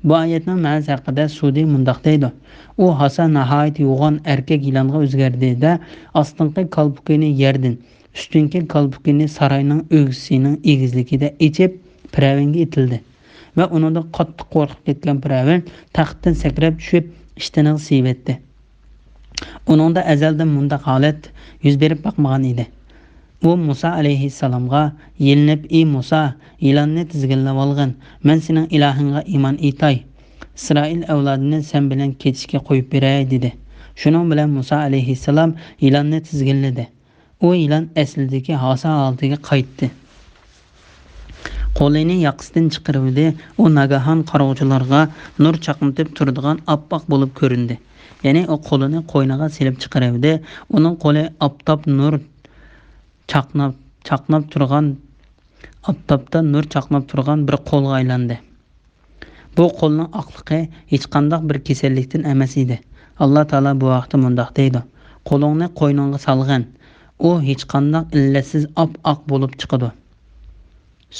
بۇ ئايەتنىڭ مەنىسى ھەققىدە سۇدى مۇنداق دەيدۇ: ئۇ ھاسا ناھايىتى يوغان ئەركەك يىلانغا ئۆزگەردى دە، ئاستىنقى كالپۇكىنى يەردىن، ئۈستۈنكى كالپۇكىنى ساراينىڭ ئۆگزىسىنىڭ ئېگىزلىكىدە ئېچىپ، پىرئەۋنگە ئېتىلدى ۋە ئۇنىڭدىن قاتتىق قورقۇپ كەتكەن پىرئەۋن تەختتىن سەكرەپ چۈشۈپ، ئىشتىنىغا سىيىۋەتتى. ئۇنىڭدا ئەزەلدىن مۇنداق ھالەت يۈز بېرىپ باقمىغان ئىدى. ئۇ مۇسا ئەلەيھىسسالامغا يېلىنىپ، ئى مۇسا، يىلاننى تىزگىنلەۋالغىن، مەن سېنىڭ ئىلاھىڭغا ئىمان ئېيتاي. ئىسرائىل ئەۋلادىنى سەن بىلەن كېتىشكە قويۇپ بېرەي، دېدى. شۇنىڭ بىلەن مۇسا ئەلەيھىسسالام يىلاننى تىزگىنلىدى. ئۇ يىلان ئەسلىدىكى ھاسا ھالىتىگە قايتتى. قولىنى ياقىسىدىن چىقىرىۋىدى، ئۇ ناگاھان قارىغۇچىلارغا نۇر چاقنىتىپ تۇرىدىغان ئاپئاق بولۇپ كۆرۈندى. يەنى ئۇ قولىنى قوينىغا سېلىپ چىقىرىۋىدى، ئۇنىڭ قولى ئاپتاپ نۇر چاقناپ، چاقناپ تۇرغان، ئاپتاپتا نۇر چاقناپ تۇرغان بىر قولغا ئايلاندى. بۇ قولنىڭ ئاقلىقى ھېچقانداق بىر كېسەللىكتىن ئەمەس ئىدى. ئاللا تائالا بۇ ھەقتە مۇنداق دەيدۇ: «قولۇڭنى قوينۇڭغا سالغىن، ئۇ ھېچقانداق ئىللەتسىز ئاپئاق بولۇپ چىقىدۇ.»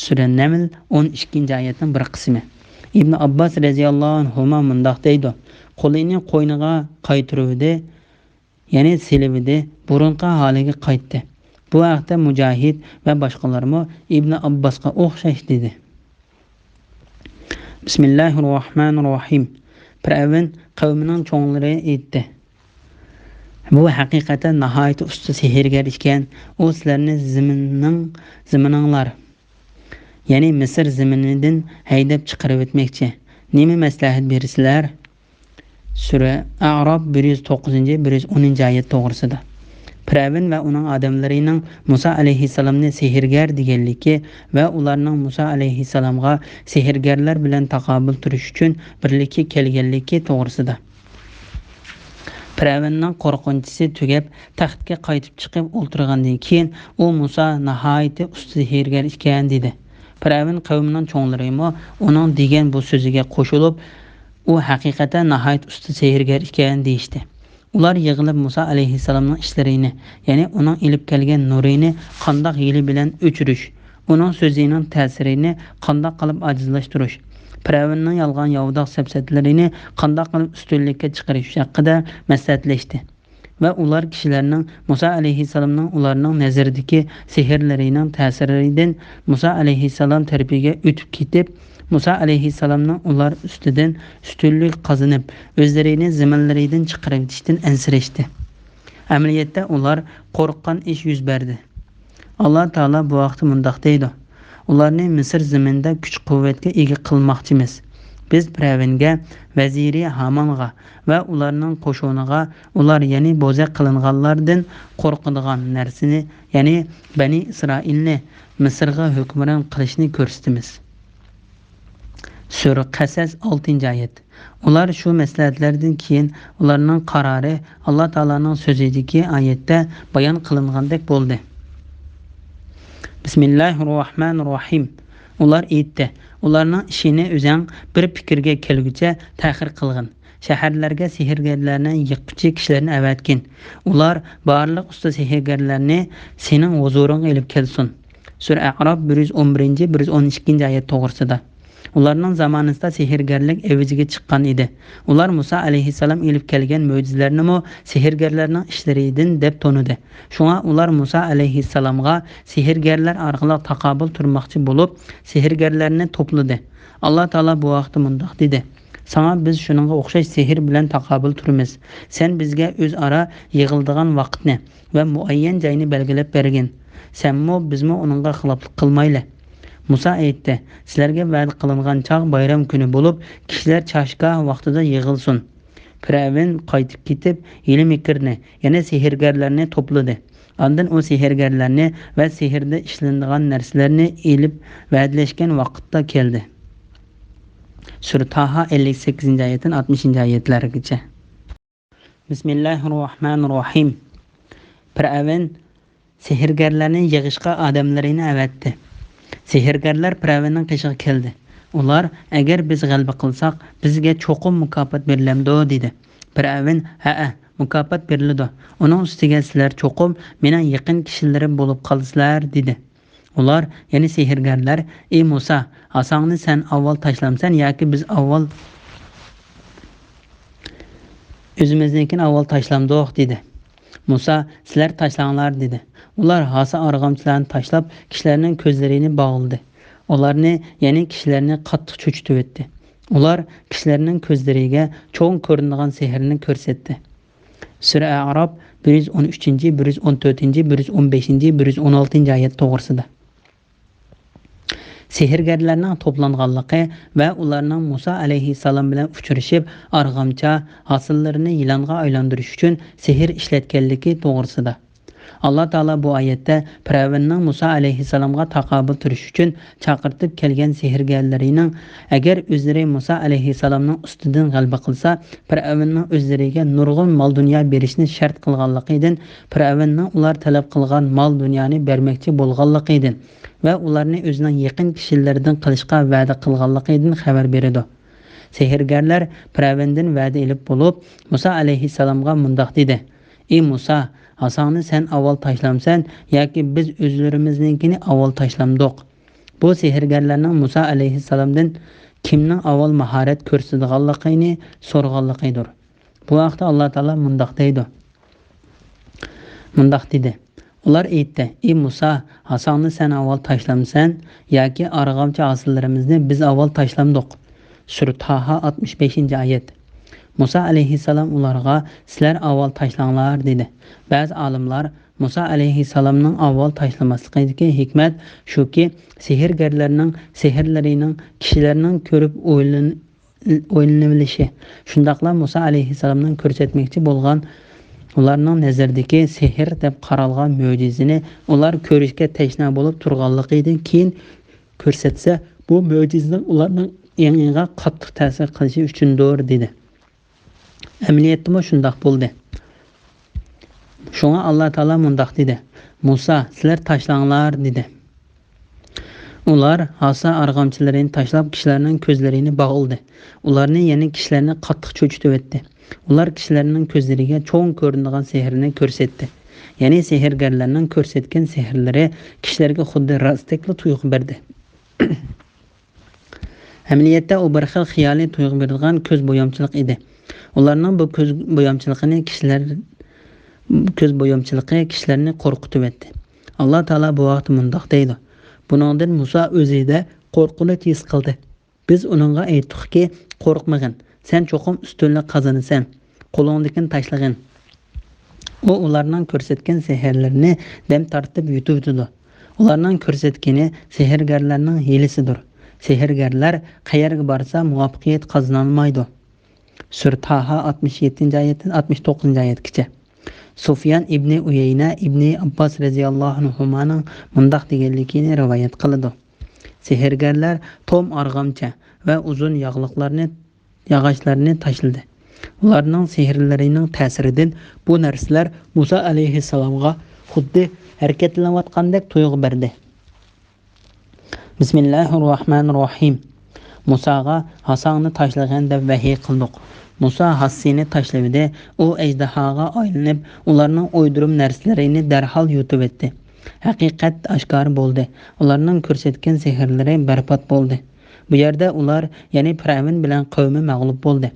سۈرە نەمل، ئون ئىككىنچى ئايەتنىڭ بىر قىسمى. ئىبن ئابباس رەزىياللاھۇ ئەنھۇما مۇنداق دەيدۇ: «قولىنى قوينىغا قايتۇرۇۋىدى، يەنى سېلىۋىدى، بۇرۇنقى ھالىگە قايتتى.» بۇ ھەقتە مۇجاھىد ۋە باشقىلارمۇ ئىبن ئابباسقا ئوخشاش دېدى. بىسمىللاھىررەھمانىررەھىم. پىرئەۋن قەۋمىنىڭ چوڭلىرى ئېيتتى: «بۇ ھەقىقەتەن ناھايىتى ئۇستا سېھىرگەر ئىكەن، ئۇ سىلەرنى زېمىننىڭ، زېمىنىڭلار، يەنى مىسىر زېمىنىدىن ھەيدەپ چىقىرىۋەتمەكچى. نېمە مەسلىھەت بېرىسىلەر؟» سۈرە ئەئراپ، بىر يۈز توققۇزىنچى، بىر يۈز ئونىنچى ئايەت توغرىسىدا. پىرئەۋن ۋە ئۇنىڭ ئادەملىرىنىڭ مۇسا ئەلەيھىسسالامنى سېھىرگەر دېگەنلىكى ۋە ئۇلارنىڭ مۇسا ئەلەيھىسسالامغا سېھىرگەرلەر بىلەن تاقابىل تۇرۇش ئۈچۈن بىرلىككە كەلگەنلىكى توغرىسىدا. پىرئەۋننىڭ قورقۇنچىسى تۈگەپ، تەختكە قايتىپ چىقىپ ئولتۇرغاندىن كېيىن، ئۇ مۇسا ناھايىتى ئۇستا سېھىرگەر ئىكەن، دېدى. پىرئەۋن قەۋمىنىڭ چوڭلىرىمۇ ئۇنىڭ دېگەن بۇ سۆزىگە قوشۇلۇپ، ئۇ ھەقىقەتەن ناھايىتى ئۇستا سېھىرگەر ئىكەن، دېيىشتى. ئۇلار يىغىلىپ مۇسا ئەلەيھىسسالامنىڭ ئىشلىرىنى، يەنى ئۇنىڭ ئېلىپ كەلگەن نۇرىنى قانداق ھىيلە بىلەن ئۆچۈرۈش، ئۇنىڭ سۆزىنىڭ تەسىرىنى قانداق قىلىپ ئاجىزلاشتۇرۇش، پىرئەۋننىڭ يالغان ياۋىداق سەپسەتىلىرىنى قانداق قىلىپ ئۈستۈنلۈككە چىقىرىش ھەققىدە مەسلىھەتلەشتى. ۋە ئۇلار كىشىلەرنىڭ مۇسا ئەلەيھىسسالامنىڭ ئۇلارنىڭ نەزىرىدىكى سېھىرلىرىنىڭ تەسىرىدىن مۇسا ئەلەيھىسسالام تەرىپىگە ئۆتۈپ كېتىپ، مۇسا ئەلەيھىسسالامنىڭ ئۇلار ئۈستىدىن ئۈستۈنلۈك قازىنىپ، ئۆزلىرىنى زېمىنلىرىدىن چىقىرىۋېتىشتىن ئەنسىرەشتى. ئەمەلىيەتتە ئۇلار قورققان ئىش يۈز بەردى. ئاللا تائالا بۇ ھەقتە مۇنداق دەيدۇ: «ئۇلارنى مىسىر زېمىنىدا كۈچ-قۇۋۋەتكە ئىگە قىلماقچىمىز. بىز پىرئەۋنگە، ۋەزىرى ھامانغا ۋە ئۇلارنىڭ قوشۇنىغا ئۇلار، يەنى بوزەك قىلىنغانلاردىن قورقىدىغان نەرسىنى، يەنى بەنى ئىسرائىلنى مىسىرغا ھۆكۈمران قىلىشنى كۆرسىتىمىز.» سۈرە قەسەس، ئالتىنچى ئايەت. ئۇلار شۇ مەسلىھەتلەردىن كېيىن ئۇلارنىڭ قارارى ئاللا تائالانىڭ سۆزىدىكى ئايەتتە بايان قىلىنغاندەك بولدى. بىسمىللاھىررەھمانىررەھىم. ئۇلار ئېيتتى: «ئۇلارنىڭ ئىشىنى ئۆزەڭ بىر پىكىرگە كەلگۈچە تەخىر قىلغىن. شەھەرلەرگە سېھىرگەرلەرنى يىققۇچى كىشىلەرنى ئەۋەتكىن. ئۇلار بارلىق ئۇستا سېھىرگەرلەرنى سېنىڭ ھۇزۇرۇڭغا ئېلىپ كەلسۇن.» سۈرە ئەئراپ، بىر يۈز ئون بىرىنچى، بىر يۈز ئون ئىككىنچى ئايەت توغرىسىدا. ئۇلارنىڭ زامانىسىدا سېھىرگەرلىك ئەۋجىگە چىققان ئىدى. ئۇلار مۇسا ئەلەيھىسسالام ئېلىپ كەلگەن مۆجىزىلەرنىمۇ سېھىرگەرلەرنىڭ ئىشلىرىدىن دەپ تونۇدى. شۇڭا ئۇلار مۇسا ئەلەيھىسسالامغا سېھىرگەرلەر ئارقىلىق تاقابىل تۇرماقچى بولۇپ، سېھىرگەرلەرنى توپلىدى. ئاللا تائالا بۇ ھەقتە مۇنداق دېدى: «ساڭا بىز شۇنىڭغا ئوخشاش سېھىر بىلەن تاقابىل تۇرىمىز. سەن بىزگە ئۆزئارا يىغىلىدىغان ۋاقىتنى ۋە مۇئەييەن جاينى بەلگىلەپ بەرگىن. سەنمۇ، بىزمۇ ئۇنىڭغا خىلاپلىق قىلمايلى.» مۇسا ئېيتتى: «سىلەرگە ۋەدە قىلىنغان چاغ بايرام كۈنى بولۇپ، كىشىلەر چاشگاھ ۋاقتىدا يىغىلسۇن.» پىرئەۋن قايتىپ كېتىپ، ھىيلە-مىكىرنى، يەنى سېھىرگەرلەرنى توپلىدى. ئاندىن ئۇ سېھىرگەرلەرنى ۋە سېھىردە ئىشلىنىدىغان نەرسىلەرنى ئېلىپ، ۋەدىلەشكەن ۋاقىتتا كەلدى. سۈرە تاھا، ئەللىك سەككىزىنچى ئايەتتىن ئاتمىشىنچى ئايەتلەرگىچە. بىسمىللاھىررەھمانىررەھىم. پىرئەۋن سېھىرگەرلەرنى يىغىشقا ئادەملىرىنى ئەۋەتتى. سېھىرگەرلەر پىرئەۋننىڭ قېشىغا كەلدى. ئۇلار: «ئەگەر بىز غەلىبە قىلساق، بىزگە چوقۇم مۇكاپات بېرىلەمدۇ؟» دېدى. پىرئەۋن: «ھەئە، مۇكاپات بېرىلىدۇ. ئۇنىڭ ئۈستىگە سىلەر چوقۇم مېنىڭ يېقىن كىشىلىرىم بولۇپ قالىسىلەر» دېدى. ئۇلار، يەنى سېھىرگەرلەر: «ئى مۇسا، ھاساڭنى سەن ئاۋۋال تاشلامسەن ياكى بىز ئاۋۋال ئۆزىمىزنىڭكىنى ئاۋۋال تاشلامدۇق؟» دېدى. مۇسا: «سىلەر تاشلاڭلار» دېدى. ئۇلار ھاسا ئارغامچىلارنى تاشلاپ، كىشىلەرنىڭ كۆزلىرىنى باغلىدى. ئۇلارنى، يەنى كىشىلەرنى قاتتىق چۆچۈتۈۋەتتى. ئۇلار كىشىلەرنىڭ كۆزلىرىگە چوڭ كۆرۈنىدىغان سېھىرنى كۆرسەتتى. سۈرە ئەئراپ، بىر يۈز ئون ئۈچىنچى، بىر يۈز ئون تۆتىنچى، بىر يۈز ئون بەشىنچى، بىر يۈز ئون ئالتىنچى ئايەت توغرىسىدا. سېھىرگەرلەرنىڭ توپلانغانلىقى ۋە ئۇلارنىڭ مۇسا ئەلەيھىسسالام بىلەن ئۇچرىشىپ، ئارغامچا ھاسىللىرىنى يىلانغا ئايلاندۇرۇش ئۈچۈن سېھىر ئىشلەتكەنلىكى توغرىسىدا. ئاللا تائالا بۇ ئايەتتە پىرئەۋننىڭ مۇسا ئەلەيھىسسالامغا تاقابىل تۇرۇش ئۈچۈن چاقىرتىپ كەلگەن سېھىرگەرلىرىنىڭ، ئەگەر ئۆزلىرى مۇسا ئەلەيھىسسالامنىڭ ئۈستىدىن غەلىبە قىلسا، پىرئەۋننىڭ ئۆزلىرىگە نۇرغۇن مال-دۇنيا بېرىشنى شەرت قىلغانلىقىدىن، پىرئەۋننىڭ ئۇلار تەلەپ قىلغان مال-دۇنيانى بەرمەكچى بولغانلىقىدىن ۋە ئۇلارنى ئۆزىنىڭ يېقىن كىشىلىرىدىن قىلىشقا ۋەدە قىلغانلىقىدىن خەۋەر بېرىدۇ. سېھىرگەرلەر پىرئەۋندىن ۋەدە ئېلىپ بولۇپ، مۇسا ئەلەيھىسسالامغا مۇنداق دېدى: «ئى مۇسا، ئاساڭنى سەن ئاۋۋال تاشلامسەن ياكى بىز ئۆزلىرىمىزنىڭكىنى ئاۋۋال تاشلامدۇق؟» بۇ سېھىرگەرلەرنىڭ مۇسا ئەلەيھىسسالامدىن كىمنىڭ ئاۋۋال ماھارەت كۆرسىتىدىغانلىقىنى سورىغانلىقىدۇر. بۇ ھەقتە ئاللا تائالا مۇنداق دەيدۇ، مۇنداق دېدى: ئۇلار ئېيتتى: «ئى مۇسا، ھاساڭنى سەن ئاۋۋال تاشلامسەن ياكى ئارغامچا ھاسىللىرىمىزنى بىز ئاۋۋال تاشلامدۇق؟» سۈرە تاھا، ئاتمىش بەشىنچى ئايەت. مۇسا ئەلەيھىسسالام ئۇلارغا: «سىلەر ئاۋۋال تاشلاڭلار» دېدى. بەزى ئالىملار مۇسا ئەلەيھىسسالامنىڭ ئاۋۋال تاشلىماسلىقىدىكى ھېكمەت شۇكى، سېھىرگەرلەرنىڭ سېھىرلىرىنىڭ كىشىلەرنىڭ كۆرۈپ ئويلىن-، ئويلىنىۋېلىشى، شۇنداقلا مۇسا ئەلەيھىسسالامنىڭ كۆرسەتمەكچى بولغان ئۇلارنىڭ نەزىرىدىكى سېھىر دەپ قارالغان مۆجىزىنى ئۇلار كۆرۈشكە تەشنا بولۇپ تۇرغانلىقىدىن كېيىن كۆرسەتسە، بۇ مۆجىزىنىڭ ئۇلارنىڭ ئېڭىغا قاتتىق تەسىر قىلىشى ئۈچۈندۇر، دېدى. ئەمەلىيەتتىمۇ شۇنداق بولدى. شۇڭا ئاللا تائالا مۇنداق دېدى: «مۇسا، سىلەر تاشلاڭلار» دېدى. ئۇلار ھاسا ئارغامچىلىرىنى تاشلاپ، كىشىلەرنىڭ كۆزلىرىنى باغلىدى. ئۇلارنى، يەنى كىشىلەرنى قاتتىق چۆچۈتۈۋەتتى. ئۇلار كىشىلەرنىڭ كۆزلىرىگە چوڭ كۆرۈنىدىغان سېھىرنى كۆرسەتتى. يەنى سېھىرگەرلەرنىڭ كۆرسەتكەن سېھىرلىرى كىشىلەرگە خۇددى راستتەكلا تۇيغۇ بەردى. ئەمەلىيەتتە ئۇ بىر خىل خىيالىي تۇيغۇ بېرىدىغان كۆز بويامچىلىق ئىدى. ئۇلارنىڭ بۇ كۆز بويامچىلىقىنى كىشىلەر، كۆز بويامچىلىقى كىشىلەرنى قورقۇتۇۋەتتى. ئاللا تائالا بۇ ھەقتە مۇنداق دەيدۇ: «بۇنىڭدىن مۇسا ئۆزىدە قورقۇنچ ھېس قىلدى. بىز ئۇنىڭغا ئېيتتۇقكى، قورقمىغىن، سەن چوقۇم ئۈستۈنلۈك قازىنىسەن. قولۇڭدىكىنى تاشلىغىن.» ئۇ ئۇلارنىڭ كۆرسەتكەن سېھىرلىرىنى دەم تارتىپ يۇتۇۋېتىدۇ. ئۇلارنىڭ كۆرسەتكىنى سېھىرگەرلەرنىڭ ھىيلىسىدۇر. سېھىرگەرلەر قەيەرگە بارسا مۇۋەپپەقىيەت قازىنالمايدۇ. سۈرە تاھا، ئاتمىش يەتتىنچى ئايەتتىن ئاتمىش توققۇزىنچى ئايەتكىچە. سۇفيان ئىبنى ئۇيەينە ئىبنى ئابباس رەزىياللاھۇ ئەنھۇمانىڭ مۇنداق دېگەنلىكىنى رىۋايەت قىلىدۇ: سېھىرگەرلەر توم ئارغامچا ۋە ئۇزۇن ياغلىقلارنى، ياغاچلارنى تاشلىدى. ئۇلارنىڭ سېھىرلىرىنىڭ تەسىرىدىن بۇ نەرسىلەر مۇسا ئەلەيھىسسالامغا خۇددى ھەرىكەتلىنىۋاتقاندەك تۇيغۇ بەردى. بىسمىللاھىرراھمانىرراھىم. مۇساغا «ھاساڭنى تاشلىغىن» دەپ ۋەھىي قىلدۇق. مۇسا ھاسىسىنى تاشلىۋىدى، ئۇ ئەجدىھاغا ئايلىنىپ، ئۇلارنىڭ ئويدۇرما نەرسىلىرىنى دەرھال يۇتۇۋەتتى. ھەقىقەت ئاشكارا بولدى. ئۇلارنىڭ كۆرسەتكەن سېھىرلىرى بەربات بولدى. بۇ يەردە ئۇلار، يەنى پىرئەۋن بىلەن قەۋمى مەغلۇپ بولدى.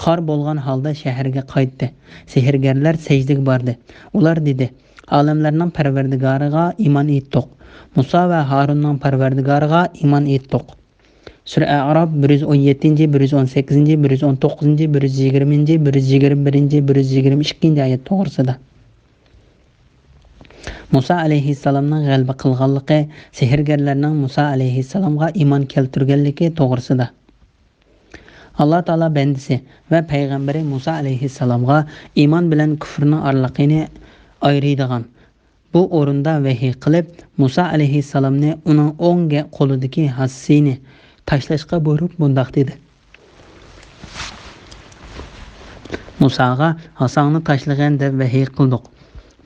خار بولغان ھالدا شەھەرگە قايتتى. سېھىرگەرلەر سەجدىگە باردى. ئۇلار دېدى: «ئالەملەرنىڭ پەرۋەردىگارىغا ئىمان ئېيتتۇق. مۇسا ۋە ھارۇننىڭ پەرۋەردىگارىغا ئىمان ئېيتتۇق.» سۈرە ئەئراپ بىر يۈز ئون يەتتىنچى، بىر يۈز ئون سەككىزىنچى، بىر يۈز ئون توققۇزىنچى، بىر يۈز يىگىرمىنچى، بىر يۈز يىگىرمە بىرىنچى، بىر يۈز يىگىرمە ئىككىنچى ئايەت توغرىسىدا. مۇسا ئەلەيھىسسالامنىڭ غەلىبە قىلغانلىقى، سېھىرگەرلەرنىڭ مۇسا ئەلەيھىسسالامغا ئىمان كەلتۈرگەنلىكى توغرىسىدا. ئاللا تائالا بەندىسى ۋە پەيغەمبىرى مۇسا ئەلەيھىسسالامغا ئىمان بىلەن كۇفرنىڭ ئارىلىقىنى ئايرىيدىغان بۇ ئورۇندا ۋەھىي قىلىپ، مۇسا ئەلەيھىسسالامنى ئۇنىڭ ئوڭ گە-، قولىدىكى ھاسىسىنى تاشلاشقا بۇيرۇپ، مۇنداق دېدى: «مۇساغا ھاساڭنى تاشلىغىن دەپ ۋەھىي قىلدۇق.»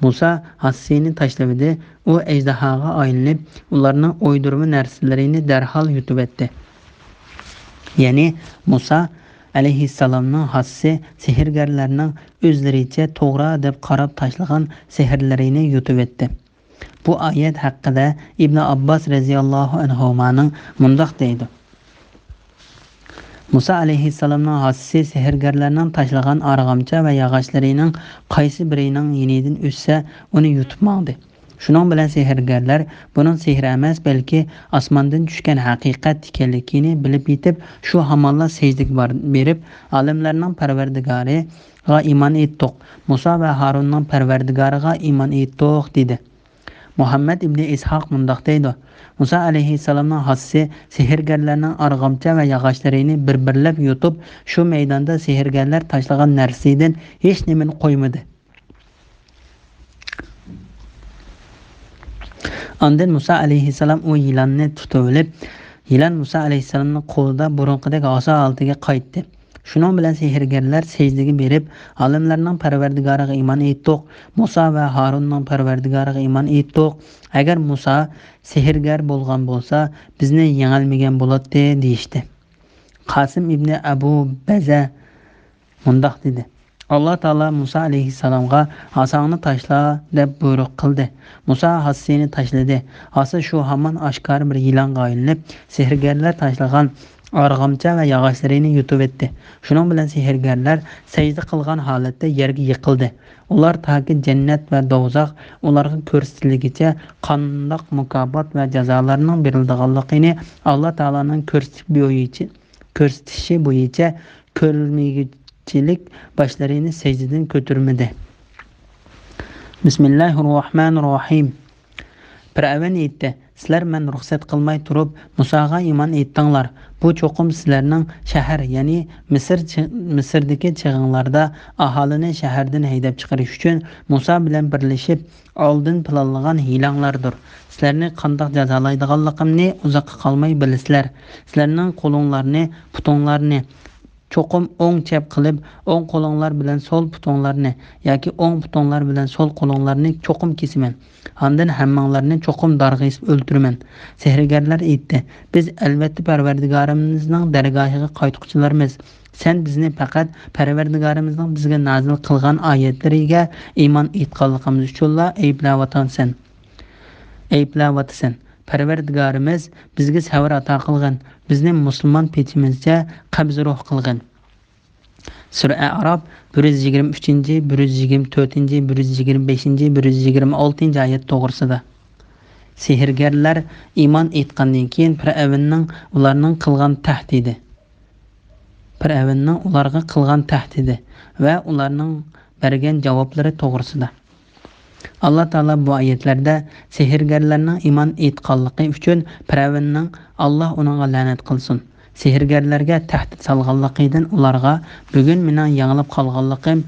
مۇسا ھاسىسىنى تاشلىۋىدى، ئۇ ئەجدىھاغا ئايلىنىپ، ئۇلارنىڭ ئويدۇرما نەرسىلىرىنى دەرھال يۇتۇۋەتتى. يەنى مۇسا ئەلەيھىسسالامنىڭ ھاسىسى سېھىرگەرلەرنىڭ ئۆزلىرىچە توغرا دەپ قاراپ تاشلىغان سېھىرلىرىنى يۇتۇۋەتتى. بۇ ئايەت ھەققىدە ئىبن ئابباس رەزىياللاھۇ ئەنھۇمانىڭ مۇنداق دەيدۇ: مۇسا ئەلەيھىسسالامنىڭ ھاسىسى سېھىرگەرلەرنىڭ تاشلىغان ئارغامچا ۋە ياغاچلىرىنىڭ قايسى بىرىنىڭ يېنىدىن ئۆتسە، ئۇنى يۇتۇپ ماڭدى. شۇنىڭ بىلەن سېھىرگەرلەر بۇنىڭ سېھىر ئەمەس، بەلكى ئاسماندىن چۈشكەن ھەقىقەت ئىكەنلىكىنى بىلىپ يېتىپ، شۇ ھامانلا سەجدىگە بار-، بېرىپ، ئالەملەرنىڭ پەرۋەردىگارىغا ئىمان ئېيتتۇق، مۇسا ۋە ھارۇننىڭ پەرۋەردىگارىغا ئىمان ئېيتتۇق، دېدى. مۇھەممەد ئىبنى ئىسھاق مۇنداق دەيدۇ: مۇسا ئەلەيھىسسالامنىڭ ھاسىسى سېھىرگەرلەرنىڭ ئارغامچا ۋە ياغاچلىرىنى بىر-بىرلەپ يۇتۇپ، شۇ مەيداندا سېھىرگەرلەر تاشلىغان نەرسىدىن ھېچنېمىنى قويمىدى. ئاندىن مۇسا ئەلەيھىسسالام ئۇ يىلاننى تۇتۇۋېلىپ، يىلان مۇسا ئەلەيھىسسالامنىڭ قولىدا بۇرۇنقىدەك ئاسا ھالىتىگە قايتتى. شۇنىڭ بىلەن سېھىرگەرلەر سەجدىگە بېرىپ، ئالەملەرنىڭ پەرۋەردىگارىغا ئىمان ئېيتتۇق، مۇسا ۋە ھارۇننىڭ پەرۋەردىگارىغا ئىمان ئېيتتۇق. ئەگەر مۇسا سېھىرگەر بولغان بولسا، بىزنى يېڭەلمىگەن بولاتتى، دېيىشتى. قاسىم ئىبنى ئەبۇ بەزە مۇنداق دېدى: ئاللا تائالا مۇسا ئەلەيھىسسالامغا «ھاساڭنى تاشلا» دەپ بۇيرۇق قىلدى. مۇسا ھاسىسىنى تاشلىدى. ھاسا شۇ ھامان ئاشكارا بىر يىلانغا ئايلىنىپ، سېھىرگەرلەر تاشلىغان ئارغامچا ۋە ياغاچلىرىنى يۇتۇۋەتتى. شۇنىڭ بىلەن سېھىرگەرلەر سەجدە قىلغان ھالەتتە يەرگە يىقىلدى. ئۇلار تاكى جەننەت ۋە دوزاخ ئۇلارغا كۆرسىتىلگىچە قانداق مۇكاپات ۋە جازالارنىڭ بېرىلىدىغانلىقىنى ئاللا تائالانىڭ كۆرسىتىش بويىچە، كۆرسىتىشى بويىچە كۆرمىگۈچىلىك باشلىرىنى سەجدىدىن كۆتۈرمىدى. بىسمىللاھىررەھمانىررەھىم. پىرئەۋن ئېيتتى: سىلەر مەن رۇخسەت قىلماي تۇرۇپ مۇساغا ئىمان ئېيتتىڭلار. بۇ چوقۇم سىلەرنىڭ شەھەر، يەنى مىسىر چى-، مىسىردىكى چېغىڭلاردا ئاھالىنى شەھەردىن ھەيدەپ چىقىرىش ئۈچۈن مۇسا بىلەن بىرلىشىپ ئالدىن پىلانلىغان ھىيلەڭلاردۇر. سىلەرنى قانداق جازالايدىغانلىقىمنى ئۇزاققا قالماي بىلىسىلەر. سىلەرنىڭ قولۇڭلارنى، پۇتۇڭلارنى چوقۇم ئوڭ چەپ قىلىپ، ئوڭ قولۇڭلار بىلەن سول پۇتۇڭلارنى ياكى ئوڭ پۇتۇڭلار بىلەن سول قولۇڭلارنى چوقۇم كېسىمەن. ئاندىن ھەممىڭلارنى چوقۇم دارغا ئېسىپ ئۆلتۈرىمەن. سېھىرگەرلەر ئېيتتى: بىز ئەلۋەتتە پەرۋەردىگارىمىزنىڭ دەرگاھىغا قايتقۇچىلارمىز. سەن بىزنى پەقەت پەرۋەردىگارىمىزنىڭ بىزگە نازىل قىلغان ئايەتلىرىگە ئىمان ئېيتقانلىقىمىز ئۈچۈنلا ئەيىبلەۋاتامسەن، ئەيىبلەۋاتىسەن. پەرۋەردىگارىمىز بىزگە سەۋر ئاتا قىلغىن، بىزنى مۇسۇلمان پېتىمىزچە قەبزى روھ قىلغىن. سۈرە ئەئراپ، بىر يۈز يىگىرمە ئۈچىنچى، بىر يۈز يىگىرمە تۆتىنچى، بىر يۈز يىگىرمە بەشىنچى، بىر يۈز يىگىرمە ئالتىنچى ئايەت توغرىسىدا. سېھىرگەرلەر ئىمان ئېيتقاندىن كېيىن پىرئەۋننىڭ ئۇلارنىڭ قىلغان تەھدىتى، پىرئەۋننىڭ ئۇلارغا قىلغان تەھدىتى ۋە ئۇلارنىڭ بەرگەن جاۋابلىرى توغرىسىدا. ئاللا تائالا بۇ ئايەتلەردە سېھىرگەرلەرنىڭ ئىمان ئېيتقانلىقى ئۈچۈن پىرئەۋننىڭ، ئاللا ئۇنىڭغا لەنەت قىلسۇن، سېھىرگەرلەرگە تەھدىت سالغانلىقىدىن ئۇلارغا، بۈگۈن مېنىڭ يېڭىلىپ قالغانلىقىم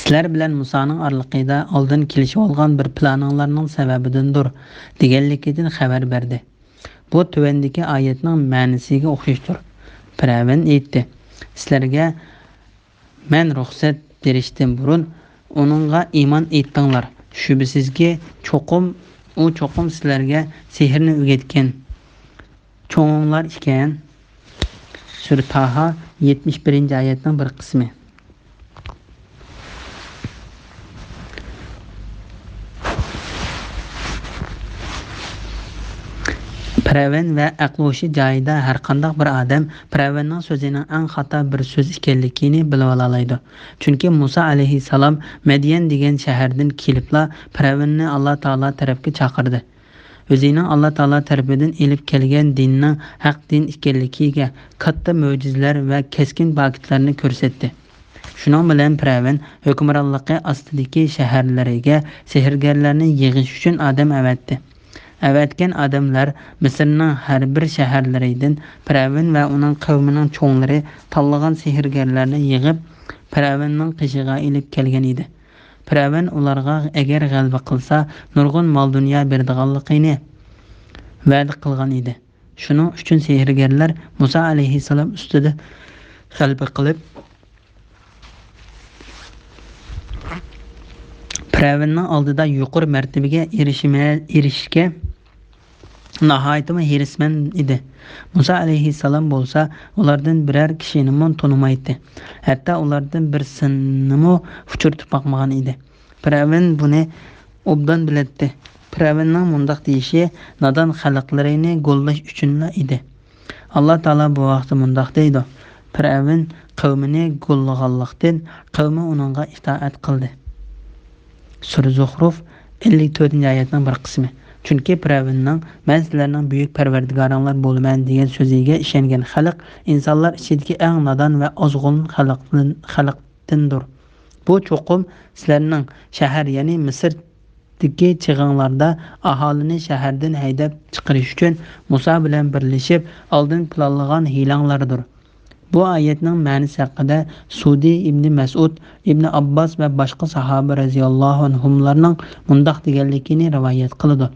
سىلەر بىلەن مۇسانىڭ ئارىلىقىدا ئالدىن كېلىشىۋالغان بىر پىلانىڭلارنىڭ سەۋەبىدىندۇر، دېگەنلىكىدىن خەۋەر بەردى. بۇ تۆۋەندىكى ئايەتنىڭ مەنىسىگە ئوخشاشتۇر. پىرئەۋن ئېيتتى: سىلەرگە مەن رۇخسەت بېرىشتىن بۇرۇن ئۇنىڭغا ئىمان ئېيتتىڭلار. شۈبھىسىزكى، چوقۇم، ئۇ چوقۇم سىلەرگە سېھىرنى ئۆگەتكەن چوڭۇڭلار ئىكەن. سۈرە تاھا، يەتمىش بىرىنچى ئايەتنىڭ بىر قىسمى. پىرئەۋن ۋە ئەقلى-ھوشى جايىدا ھەرقانداق بىر ئادەم پىرئەۋننىڭ سۆزىنىڭ ئەڭ خاتا بىر سۆز ئىكەنلىكىنى بىلىۋالالايدۇ. چۈنكى مۇسا ئەلەيھىسسالام مەديەن دېگەن شەھەردىن كېلىپلا پىرئەۋننى ئاللا تائالا تەرەپكە چاقىردى. ئۆزىنىڭ ئاللا تائالا تەرىپىدىن ئېلىپ كەلگەن دىننىڭ ھەق دىن ئىكەنلىكىگە كاتتا مۆجىزىلەر ۋە كەسكىن پاكىتلارنى كۆرسەتتى. شۇنىڭ بىلەن پىرئەۋن ھۆكۈمرانلىقى ئاستىدىكى شەھەرلىرىگە سېھىرگەرلەرنى يىغىش ئۈچۈن ئادەم ئەۋەتتى. ئەۋەتكەن ئادەملەر مىسىرنىڭ ھەر بىر شەھەرلىرىدىن پىرئەۋن ۋە ئۇنىڭ قەۋمىنىڭ چوڭلىرى تاللىغان سېھىرگەرلەرنى يىغىپ، پىرئەۋننىڭ قېشىغا ئېلىپ كەلگەن ئىدى. پىرئەۋن ئۇلارغا ئەگەر غەلىبە قىلسا، نۇرغۇن مال-دۇنيا بېرىدىغانلىقىنى ۋەدە قىلغان ئىدى. شۇنىڭ ئۈچۈن سېھىرگەرلەر مۇسا ئەلەيھىسسالام ئۈستىدە غەلىبە قىلىپ، پىرئەۋننىڭ ئالدىدا يۇقىرى مەرتىۋىگە ئېرىشىمە-، ئېرىشىشكە ناھايىتىمۇ ھېرىسمەن ئىدى. مۇسا ئەلەيھىسسالام بولسا ئۇلاردىن بىرەر كىشىنىمۇ تونۇمايتتى. ھەتتا ئۇلاردىن بىرسىنىمۇ ئۇچرىتىپ باقمىغان ئىدى. پىرئەۋن بۇنى ئوبدان بىلەتتى. پىرئەۋننىڭ مۇنداق دېيىشى نادان خەلقلىرىنى گوللاش ئۈچۈنلا ئىدى. ئاللا تائالا بۇ ھەقتە مۇنداق دەيدۇ: پىرئەۋن قەۋمىنى گوللىغانلىقتىن، قەۋمى ئۇنىڭغا ئىتائەت قىلدى. سۈرە زۇخرۇف، ئەللىك تۆتىنچى ئايەتنىڭ بىر قىسمى. چۈنكى پىرئەۋننىڭ «مەن سىلەرنىڭ بۈيۈك پەرۋەردىگارىڭلار بولىمەن» دېگەن سۆزىگە ئىشەنگەن خەلق ئىنسانلار ئىچىدىكى ئەڭ نادان ۋە ئازغۇن خەلقتىن، خەلقتىندۇر. بۇ چوقۇم سىلەرنىڭ شەھەر، يەنى مىسىردىكى چېغىڭلاردا ئاھالىنى شەھەردىن ھەيدەپ چىقىرىش ئۈچۈن مۇسا بىلەن بىرلىشىپ ئالدىن پىلانلىغان ھىيلەڭلاردۇر. بۇ ئايەتنىڭ مەنىسى ھەققىدە سۇدى ئىبنى مەسئۇد، ئىبنى ئابباس ۋە باشقا ساھابە رەزىياللاھۇ ئەنھۇملارنىڭ مۇنداق دېگەنلىكىنى رىۋايەت قىلىدۇ.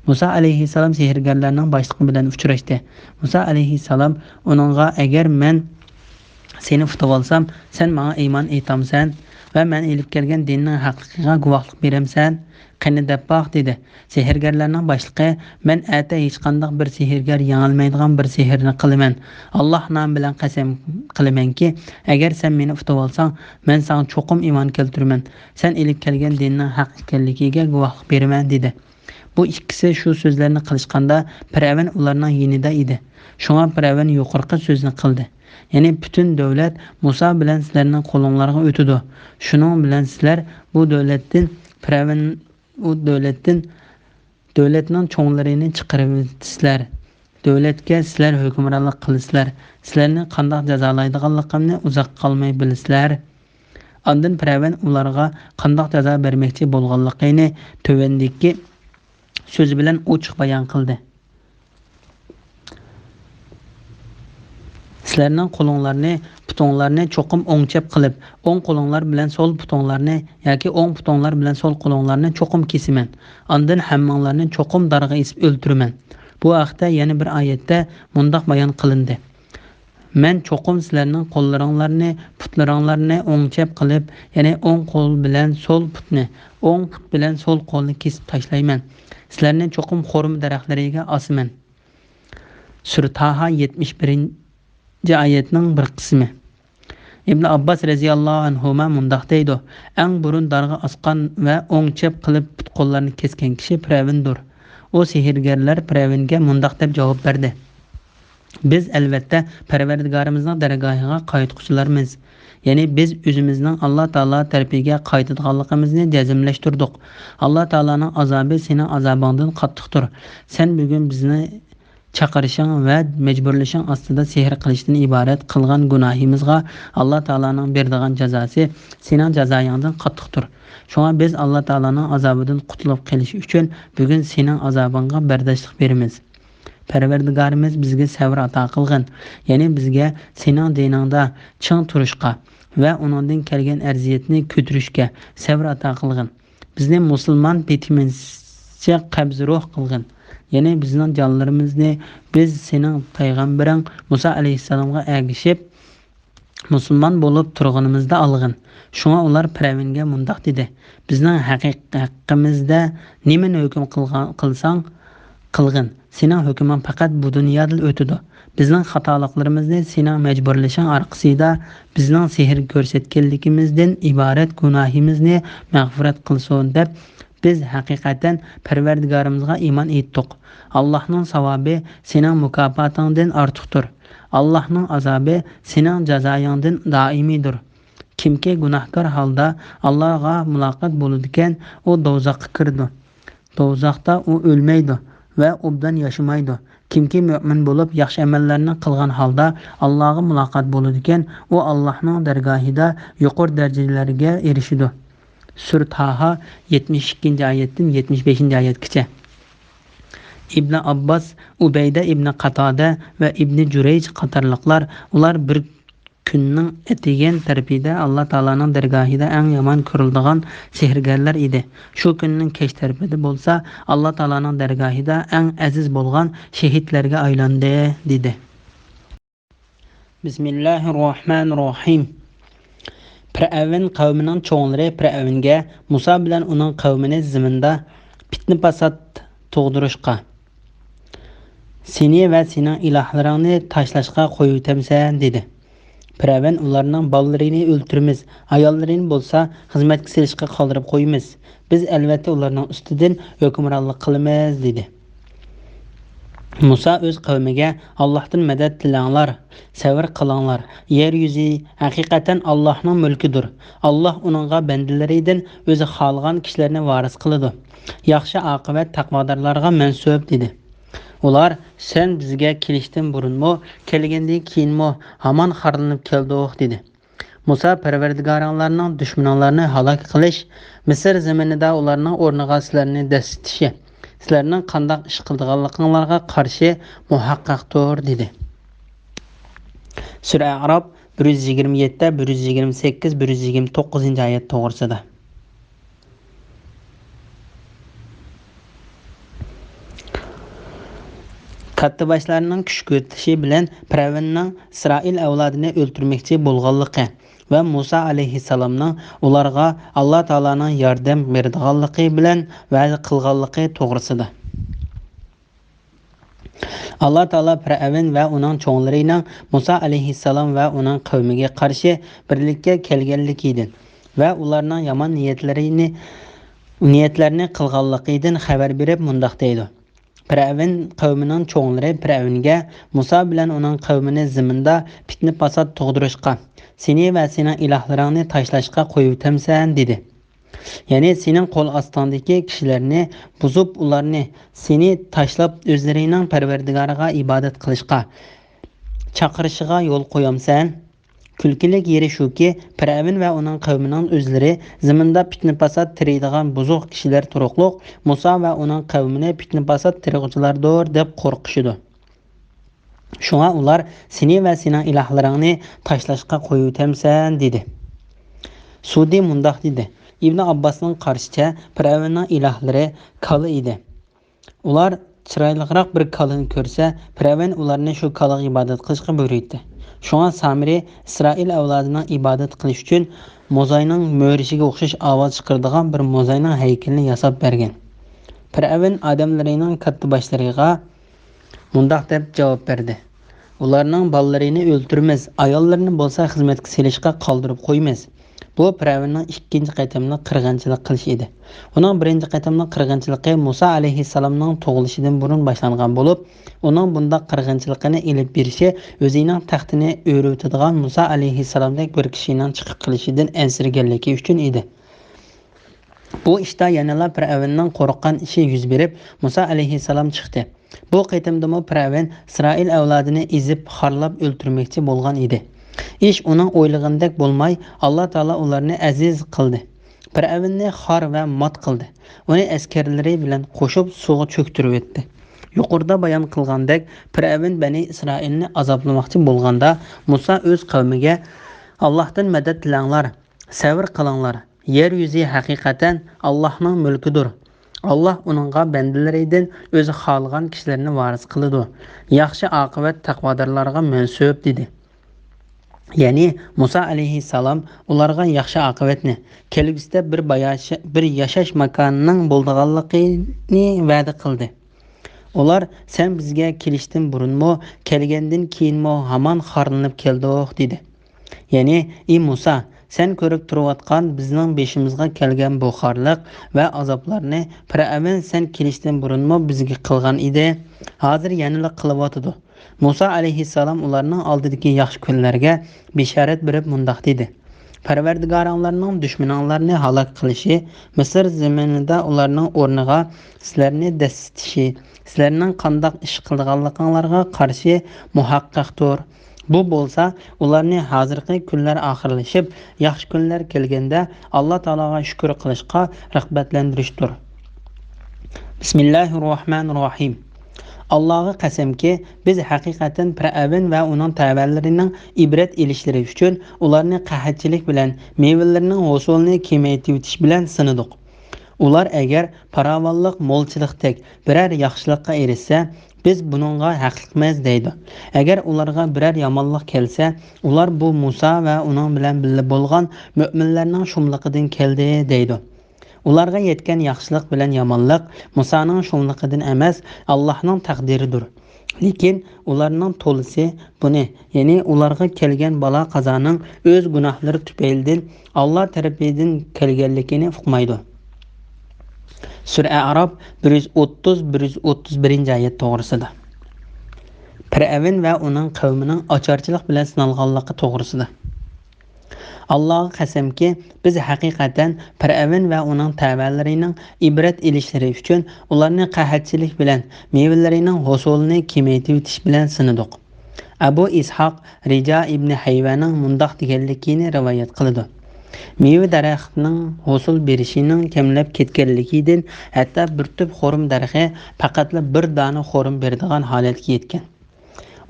مۇسا ئەلەيھىسسالام سېھىرگەرلەرنىڭ باشلىقى بىلەن ئۇچراشتى. مۇسا ئەلەيھىسسالام ئۇنىڭغا، ئەگەر مەن سېنى ئۇتۇۋالسام، سەن ماڭا ئىمان ئېيتامسەن ۋە مەن ئېلىپ كەلگەن دىننىڭ ھەقلىقىغا گۇۋاھلىق بېرەمسەن؟ قېنى دەپ باق، دېدى. سېھىرگەرلەرنىڭ باشلىقى، مەن ئەتە ھېچقانداق بىر سېھىرگەر يېڭەلمەيدىغان بىر سېھىرنى قىلىمەن. ئاللاھ نامى بىلەن قەسەم قىلىمەنكى، ئەگەر سەن مېنى ئۇتۇۋالساڭ، مەن ساڭا چوقۇم ئىمان كەلتۈرىمەن. سەن ئېلىپ كەلگەن دىننىڭ ھەق ئىكەنلىكىگە گۇۋاھلىق بېرىمەن، دېدى. بۇ ئىككىسى شۇ سۆزلەرنى قىلىشقاندا، پىرئەۋن ئۇلارنىڭ يېنىدا ئىدى. شۇڭا پىرئەۋن يۇقىرىقى سۆزنى قىلدى. يەنى پۈتۈن دۆلەت مۇسا بىلەن سىلەرنىڭ قولۇڭلارغا ئۆتىدۇ. شۇنىڭ بىلەن سىلەر بۇ دۆلەتتىن پىرئەۋن ئۇ دۆلەتتىن، دۆلەتنىڭ چوڭلىرىنى چىقىرىۋېتىسىلەر. دۆلەتكە سىلەر ھۆكۈمرانلىق قىلىسىلەر. سىلەرنى قانداق جازالايدىغانلىقىمنى ئۇزاققا قالماي بىلىسىلەر. ئاندىن پىرئەۋن ئۇلارغا قانداق جازا بەرمەكچى بولغانلىقىنى تۆۋەندىكى سۆزى بىلەن ئوچۇق بايان قىلدى. سىلەرنىڭ قولۇڭلارنى، پۇتۇڭلارنى چوقۇم ئوڭ چەپ قىلىپ، ئوڭ قولۇڭلار بىلەن سول پۇتۇڭلارنى ياكى ئوڭ پۇتۇڭلار بىلەن سول قولۇڭلارنى چوقۇم كېسىمەن. ئاندىن ھەممىڭلارنى چوقۇم دارغا ئېسىپ ئۆلتۈرىمەن. بۇ ھەقتە يەنە بىر ئايەتتە مۇنداق بايان قىلىندى. مەن چوقۇم سىلەرنىڭ قوللىرىڭلارنى، پۇتلىرىڭلارنى ئوڭ چەپ قىلىپ، يەنى ئوڭ قول بىلەن سول پۇتنى، ئوڭ پۇت بىلەن سول قولنى كېسىپ تاشلايمەن. سىلەرنى چوقۇم خورما دەرەخلىرىگە ئاسىمەن. سۈرە تاھا يەتمىش بىرىنچى ئايەتنىڭ بىر قىسمى. ئىبن ئابباس رەزىياللاھۇ ئەنھۇما مۇنداق دەيدۇ، ئەڭ بۇرۇن دارغا ئاسقان ۋە ئوڭ چەپ قىلىپ پۇت-قوللارنى كەسكەن كىشى پىرئەۋندۇر. ئۇ سېھىرگەرلەر پىرئەۋنگە مۇنداق دەپ جاۋاب بەردى. بىز، ئەلۋەتتە، پەرۋەردىگارىمىزنىڭ دەرگاھىغا قايتقۇچىلارمىز. يەنى بىز ئۆزىمىزنىڭ ئاللا تائالا تەرىپىگە قايتىدىغانلىقىمىزنى جەزملەشتۈردۇق. ئاللا تائالانىڭ ئازابى سېنىڭ ئازابىڭدىن قاتتىقتۇر. سەن بۈگۈن بىزنى چاقىرىشىڭ ۋە مەجبۇرلىشىڭ ئاستىدا سېھىر قىلىشتىن ئىبارەت قىلغان گۇناھىمىزغا ئاللا تائالانىڭ بېرىدىغان جازاسى سېنىڭ جازايىڭدىن قاتتىقتۇر. شۇڭا بىز ئاللا تائالانىڭ ئازابىدىن قۇتۇلۇپ قېلىش ئۈچۈن بۈگۈن سېنىڭ ئازابىڭغا بەرداشلىق بېرىمىز. پەرۋەردىگارىمىز بىزگە سەۋر ئاتا قىلغىن، يەنى بىزگە سېنىڭ دىنىڭدا چىڭ تۇرۇشقا ۋە ئۇنىڭدىن كەلگەن ئەزىيەتنى كۆتۈرۈشكە سەۋر ئاتا قىلغىن. بىزنى مۇسۇلمان پېتىمىزچە قەبزى روھ قىلغىن، يەنى بىزنىڭ جانلىرىمىزنى بىز سېنىڭ پەيغەمبىرىڭ مۇسا ئەلەيھىسسالامغا ئەگىشىپ، مۇسۇلمان بولۇپ تۇرغىنىمىزدا ئالغىن. شۇڭا ئۇلار پىرئەۋنگە مۇنداق دېدى، بىزنىڭ ھەقىق-، ھەققىمىزدە نېمىنى ھۆكۈم قىلغان، قىلساڭ قىلغىن، سېنىڭ ھۆكمۈڭ پەقەت بۇ دۇنيادىلا ئۆتىدۇ. بىزنىڭ خاتالىقلىرىمىزنى سېنىڭ مەجبۇرلىشىڭ ئارقىسىدا بىزنىڭ سېھىر كۆرسەتكەنلىكىمىزدىن ئىبارەت گۇناھىمىزنى مەغپىرەت قىلسۇن دەپ، بىز ھەقىقەتەن پەرۋەردىگارىمىزغا ئىمان ئېيتتۇق. ئاللاھنىڭ ساۋابى سېنىڭ مۇكاپاتىڭدىن ئارتۇقتۇر. ئاللاھنىڭ ئازابى سېنىڭ جازايىڭدىن دائىمىيدۇر. كىمكى گۇناھكار ھالدا ئاللاغا مۇلاقات بولىدىكەن، ئۇ دوزاخقا كىرىدۇ. دوزاختا ئۇ ئۆلمەيدۇ ۋە ئوبدان ياشىمايدۇ. كىمكى مۆمىن بولۇپ، ياخشى ئەمەللەرنى قىلغان ھالدا ئاللاغا مۇلاقات بولىدىكەن، ئۇ ئاللاھنىڭ دەرگاھىدا يۇقىرى دەرىجىلەرگە ئېرىشىدۇ. سۈرە تاھا يەتمىش ئىككىنچى ئايەتتىن يەتمىش بەشىنچى ئايەتكىچە. ئىبنى ئابباس، ئۇبەيدە ئىبنى قاتادە ۋە ئىبنى جۇرەيج قاتارلىقلار، ئۇلار بىر كۈننىڭ ئەتىگەن تەرىپىدە ئاللا تائالانىڭ دەرگاھىدا ئەڭ يامان كۆرۈلىدىغان سېھىرگەرلەر ئىدى. شۇ كۈننىڭ كەچ تەرىپىدە بولسا ئاللا تائالانىڭ دەرگاھىدا ئەڭ ئەزىز بولغان شېھىتلەرگە ئايلاندى، دېدى. بىسمىللاھىررەھمانىررەھىم. پىرئەۋن قەۋمىنىڭ چوڭلىرى پىرئەۋنگە مۇسا بىلەن ئۇنىڭ قەۋمىنى زېمىندا پىتنە-پاسات تۇغدۇرۇشقا، سېنى ۋە سېنىڭ ئىلاھلىرىڭنى تاشلاشقا قويۇۋېتەمسەن؟ دېدى. پىرئەۋن ئۇلارنىڭ بالىلىرىنى ئۆلتۈرىمىز، ئاياللىرىنى بولسا خىزمەتكە سېلىشقا قالدۇرۇپ قويىمىز. بىز ئەلۋەتتە ئۇلارنىڭ ئۈستىدىن ھۆكۈمرانلىق قىلىمىز، دېدى. مۇسا ئۆز قەۋمىگە، ئاللاھتىن مەدەت تىلەڭلار، سەۋر قىلىڭلار. يەر يۈزى ھەقىقەتەن ئاللاھنىڭ مۈلكىدۇر. ئاللاھ ئۇنىڭغا بەندىلىرىدىن ئۆزى خالىغان كىشىلەرنى ۋارىس قىلىدۇ. ياخشى ئاقىۋەت تەقۋادارلارغا مەنسۇپ، دېدى. ئۇلار، سەن بىزگە كېلىشتىن بۇرۇنمۇ، كەلگەندىن كېيىنمۇ ھامان خارلىنىپ كەلدۇق، دېدى. مۇسا، پەرۋەردىگارىڭلارنىڭ دۈشمىنىڭلارنى ھالاك قىلىش، مىسىر زېمىنىدا ئۇلارنىڭ ئورنىغا سىلەرنى دەسسىتىشى، سىلەرنىڭ قانداق ئىش قىلىدىغانلىقىڭلارغا قارشى مۇھەققەقتۇر، دېدى. سۈرە ئەئراپ بىر يۈز يىگىرمە يەتتە، بىر يۈز يىگىرمە سەككىز، بىر يۈز يىگىرمە توققۇزىنچى ئايەت توغرىسىدا. كاتتىباشلارنىڭ كۈشكۈرتۈشى بىلەن پىرئەۋننىڭ ئىسرائىل ئەۋلادىنى ئۆلتۈرمەكچى بولغانلىقى ۋە مۇسا ئەلەيھىسسالامنىڭ ئۇلارغا ئاللا تائالانىڭ ياردەم بېرىدىغانلىقى بىلەن ۋەدە قىلغانلىقى توغرىسىدا. ئاللا تائالا پىرئەۋن ۋە ئۇنىڭ چوڭلىرىنىڭ مۇسا ئەلەيھىسسالام ۋە ئۇنىڭ قەۋمىگە قارشى بىرلىككە كەلگەنلىكىدىن ۋە ئۇلارنىڭ يامان نىيەتلىرىنى، نىيەتلەرنى قىلغانلىقىدىن خەۋەر بېرىپ مۇنداق دەيدۇ: پىرئەۋن قەۋمىنىڭ چوڭلىرى پىرئەۋنگە مۇسا بىلەن ئۇنىڭ قەۋمىنى زېمىندا پىتنە-پاسات تۇغدۇرۇشقا، سېنى ۋە سېنىڭ ئىلاھلىرىڭنى تاشلاشقا قويۇۋېتەمسەن؟ دېدى. يەنى سېنىڭ قول ئاستىڭدىكى كىشىلەرنى بۇزۇپ، ئۇلارنى سېنى تاشلاپ، ئۆزلىرىنىڭ پەرۋەردىگارىغا ئىبادەت قىلىشقا چاقىرىشىغا يول قويامسەن؟ كۈلكىلىك يېرى شۇكى، پىرئەۋن ۋە ئۇنىڭ قەۋمىنىڭ ئۆزلىرى زېمىندا پىتنە-پاسات تېرىيدىغان بۇزۇق كىشىلەر تۇرۇقلۇق، مۇسا ۋە ئۇنىڭ قەۋمىنى پىتنە-پاسات تېرىغۇچىلاردۇر دەپ قورقۇشىدۇ. شۇڭا ئۇلار، سېنى ۋە سېنىڭ ئىلاھلىرىڭنى تاشلاشقا قويۇۋېتەمسەن؟ دېدى. سۇدى مۇنداق دېدى: ئىبنى ئابباسنىڭ قارىشىچە، پىرئەۋننىڭ ئىلاھلىرى كالا ئىدى. ئۇلار چىرايلىقراق بىر كالىنى كۆرسە، پىرئەۋن ئۇلارنى شۇ كالىغا ئىبادەت قىلىشقا بۇيرۇيتتى. شۇڭا سامىرى ئىسرائىل ئەۋلادىنىڭ ئىبادەت قىلىش ئۈچۈن موزاينىڭ مۆرىشىگە ئوخشاش ئاۋاز چىقىرىدىغان بىر موزاينىڭ ھەيكىلىنى ياساپ بەرگەن. پىرئەۋن ئادەملىرىنىڭ كاتتىباشلىرىغا مۇنداق دەپ جاۋاب بەردى: ئۇلارنىڭ بالىلىرىنى ئۆلتۈرىمىز، ئاياللىرىنى بولسا خىزمەتكە سېلىشقا قالدۇرۇپ قويىمىز. بۇ پىرئەۋننىڭ ئىككىنچى قېتىملىق قىرغىنچىلىق قىلىشى ئىدى. ئۇنىڭ بىرىنچى قېتىملىق قىرغىنچىلىقى مۇسا ئەلەيھىسسالامنىڭ تۇغۇلۇشىدىن بۇرۇن باشلانغان بولۇپ، ئۇنىڭ بۇنداق قىرغىنچىلىقىنى ئېلىپ بېرىشى ئۆزىنىڭ تەختىنى ئۆرۈۋېتىدىغان مۇسا ئەلەيھىسسالامدەك بىر كىشىنىڭ چىقىپ قېلىشىدىن ئەنسىرىگەنلىكى ئۈچۈن ئىدى. بۇ ئىشتا يەنىلا پىرئەۋننىڭ قورققان ئىشى يۈز بېرىپ، مۇسا ئەلەيھىسسالام چىقتى. بۇ قېتىمدىمۇ پىرئەۋن ئىسرائىل ئەۋلادىنى ئېزىپ، خارلاپ ئۆلتۈرمەكچى بولغان ئىدى. ئىش ئۇنىڭ ئويلىغىنىدەك بولماي، ئاللا تائالا ئۇلارنى ئەزىز قىلدى. پىرئەۋننى خار ۋە مات قىلدى. ئۇنى ئەسكەرلىرى بىلەن قوشۇپ سۇغا چۆكتۈرۈۋەتتى. يۇقىرىدا بايان قىلغاندەك، پىرئەۋن بەنى ئىسرائىلنى ئازابلىماقچى بولغاندا، مۇسا ئۆز قەۋمىگە، ئاللاھتىن مەدەت تىلەڭلار، سەۋر قىلىڭلار. يەر يۈزى ھەقىقەتەن ئاللاھنىڭ مۈلكىدۇر. ئاللاھ ئۇنىڭغا بەندىلىرىدىن ئۆزى خالىغان كىشىلەرنى ۋارىس قىلىدۇ. ياخشى ئاقىۋەت تەقۋادارلارغا مەنسۇپ، دېدى. يەنى مۇسا ئەلەيھىسسالام ئۇلارغا ياخشى ئاقىۋەتنى، كەلگۈسىدە بىر باياشا-، بىر ياشاش ماكانىنىڭ بولىدىغانلىقىنى ۋەدە قىلدى. ئۇلار، سەن بىزگە كېلىشتىن بۇرۇنمۇ، كەلگەندىن كېيىنمۇ ھامان خارلىنىپ كەلدۇق، دېدى. يەنى، ئى مۇسا، سەن كۆرۈپ تۇرۇۋاتقان بىزنىڭ بېشىمىزغا كەلگەن بۇ خارلىق ۋە ئازابلارنى پىرئەۋن سەن كېلىشتىن بۇرۇنمۇ بىزگە قىلغان ئىدى، ھازىر يەنىلا قىلىۋاتىدۇ. مۇسا ئەلەيھىسسالام ئۇلارنىڭ ئالدىدىكى ياخشى كۈنلەرگە بېشارەت بېرىپ مۇنداق دېدى: پەرۋەردىگارىڭلارنىڭ دۈشمىنىڭلارنى ھالاك قىلىشى، مىسىر زېمىنىدا ئۇلارنىڭ ئورنىغا سىلەرنى دەسسىتىشى، سىلەرنىڭ قانداق ئىش قىلىدىغانلىقىڭلارغا قارشى مۇھەققەقتۇر. بۇ بولسا ئۇلارنى ھازىرقى كۈنلەر ئاخىرلىشىپ، ياخشى كۈنلەر كەلگەندە ئاللا تائالاغا شۈكۈر قىلىشقا رىغبەتلەندۈرۈشتۇر. بىسمىللاھىر راھمانىر راھىم. ئاللاغا قەسەمكى، بىز ھەقىقەتەن پىرئەۋن ۋە ئۇنىڭ تەۋەلىرىنىڭ ئىبرەت ئېلىشلىرى ئۈچۈن ئۇلارنى قەھەتچىلىك بىلەن مېۋىلىرىنىڭ ھوسۇلىنى كېمەيتىۋېتىش بىلەن سىنىدۇق. ئۇلار ئەگەر پاراۋانلىق، مولچىلىقتەك بىرەر ياخشىلىققا ئېرىشسە، بىز بۇنىڭغا ھەقلىقمىز دەيدۇ. ئەگەر ئۇلارغا بىرەر يامانلىق كەلسە، ئۇلار بۇ مۇسا ۋە ئۇنىڭ بىلەن بىللە بولغان مۆمىنلەرنىڭ شۇملۇقىدىن كەلدى دەيدۇ. ئۇلارغا يەتكەن ياخشىلىق بىلەن يامانلىق مۇسانىڭ شۇملۇقىدىن ئەمەس، ئاللاھنىڭ تەقدىرىدۇر. لېكىن ئۇلارنىڭ تولىسى بۇنى، يەنى ئۇلارغا كەلگەن بالا-قازانىڭ ئۆز گۇناھلىرى تۈپەيلىدىن ئاللا تەرىپىدىن كەلگەنلىكىنى ئۇقمايدۇ. سۈرە ئەئراپ بىر يۈز ئوتتۇز، بىر يۈز ئوتتۇز بىرىنچى ئايەت توغرىسىدا. پىرئەۋن ۋە ئۇنىڭ قەۋمىنىڭ ئاچارچىلىق بىلەن سىنالغانلىقى توغرىسىدا. ئاللاغا قەسەمكى، بىز ھەقىقەتەن پىرئەۋن ۋە ئۇنىڭ تەۋەلىرىنىڭ ئىبرەت ئېلىشلىرى ئۈچۈن ئۇلارنى قەھەتچىلىك بىلەن، مېۋىلىرىنىڭ ھوسۇلىنى كېمەيتىۋېتىش بىلەن سىنىدۇق. ئەبۇ ئىسھاق رىجا ئىبنى ھەيۋەنىڭ مۇنداق دېگەنلىكىنى رىۋايەت قىلىدۇ: مېۋە دەرىخىنىڭ ھوسۇل بېرىشىنىڭ كەملەپ كەتكەنلىكىدىن، ھەتتا بىر تۈپ خورما دەرىخى پەقەتلا بىر دانە خورما بېرىدىغان ھالەتكە يەتكەن.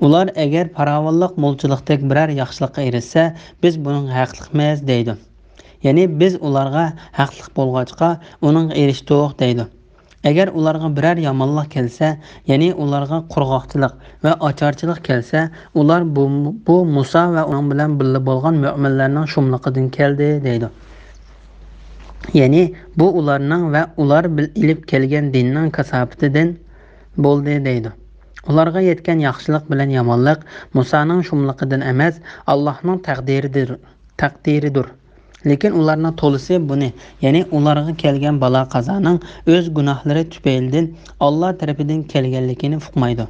ئۇلار ئەگەر پاراۋانلىق، مولچىلىقتەك بىرەر ياخشىلىققا ئېرىشسە، بىز بۇنىڭغا ھەقلىقمىز دەيدۇ. يەنى بىز ئۇلارغا ھەقلىق بولغاچقا، ئۇنىڭغا ئېرىشتۇق دەيدۇ. ئەگەر ئۇلارغا بىرەر يامانلىق كەلسە، يەنى ئۇلارغا قۇرغاقچىلىق ۋە ئاچارچىلىق كەلسە، ئۇلار بۇ، بۇ مۇسا ۋە ئۇنىڭ بىلەن بىللە بولغان مۆمىنلەرنىڭ شۇملۇقىدىن كەلدى دەيدۇ. يەنى بۇ ئۇلارنىڭ ۋە ئۇلار بىل-، ئېلىپ كەلگەن دىننىڭ كاساپىتىدىن بولدى دەيدۇ. ئۇلارغا يەتكەن ياخشىلىق بىلەن يامانلىق مۇسانىڭ شۇملۇقىدىن ئەمەس، ئاللاھنىڭ تەقدىرىدۇر، تەقدىرىدۇر. لېكىن ئۇلارنىڭ تولىسى بۇنى، يەنى ئۇلارغا كەلگەن بالا-قازانىڭ ئۆز گۇناھلىرى تۈپەيلىدىن ئاللا تەرىپىدىن كەلگەنلىكىنى ئۇقمايدۇ.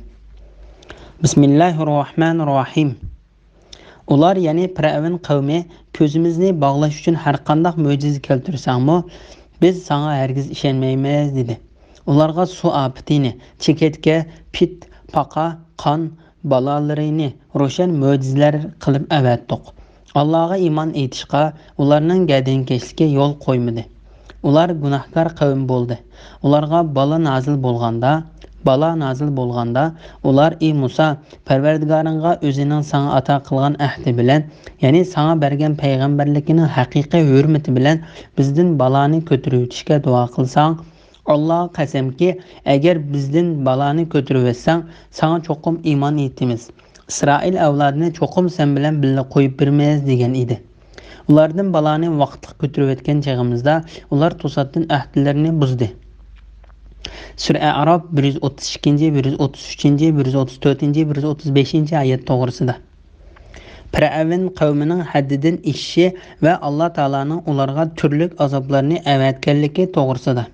بىسمىللاھىررەھمانىررەھىم. ئۇلار، يەنى پىرئەۋن قەۋمى، كۆزىمىزنى باغلاش ئۈچۈن ھەرقانداق مۆجىزە كەلتۈرسەڭمۇ، بىز ساڭا ھەرگىز ئىشەنمەيمىز، دېدى. ئۇلارغا سۇ ئاپىتىنى، چېكەتكە، پىت، پاقا، قان، بالالىرىنى روشەن مۆجىزىلەر قىلىپ ئەۋەتتۇق. ئاللاغا ئىمان ئېيتىشقا ئۇلارنىڭ گەدىنكەشلىكى يول قويمىدى. ئۇلار گۇناھكار قەۋم بولدى. ئۇلارغا بالا نازىل بولغاندا، بالا نازىل بولغاندا، ئۇلار: «ئى مۇسا، پەرۋەردىگارىڭغا ئۆزىنىڭ ساڭا ئاتا قىلغان ئەھدى بىلەن، يەنى ساڭا بەرگەن پەيغەمبەرلىكىنىڭ ھەقىقىي ھۆرمىتى بىلەن بىزدىن بالانى كۆتۈرۈۋېتىشكە دۇئا قىلساڭ، ئاللاغا قەسەمكى، ئەگەر بىزدىن بالانى كۆتۈرۈۋەتسەڭ، ساڭا چوقۇم ئىمان ئېيتىمىز. ئىسرائىل ئەۋلادىنى چوقۇم سەن بىلەن بىللە قويۇپ بېرىمىز» دېگەن ئىدى. ئۇلاردىن بالانى ۋاقىتلىق كۆتۈرۈۋەتكەن چېغىمىزدا، ئۇلار توساتتىن ئەھدىلىرىنى بۇزدى. سۈرە ئەئراف بىر يۈز ئوتتۇز ئىككىنچى، بىر يۈز ئوتتۇز ئۈچىنچى، بىر يۈز ئوتتۇز تۆتىنچى، بىر يۈز ئوتتۇز بەشىنچى ئايەت توغرىسىدا. پىرئەۋن قەۋمىنىڭ ھەددىدىن ئېشىشى ۋە ئاللا تائالانىڭ ئۇلارغا تۈرلۈك ئازابلارنى ئەۋەتكەنلىكى توغرىسىدا.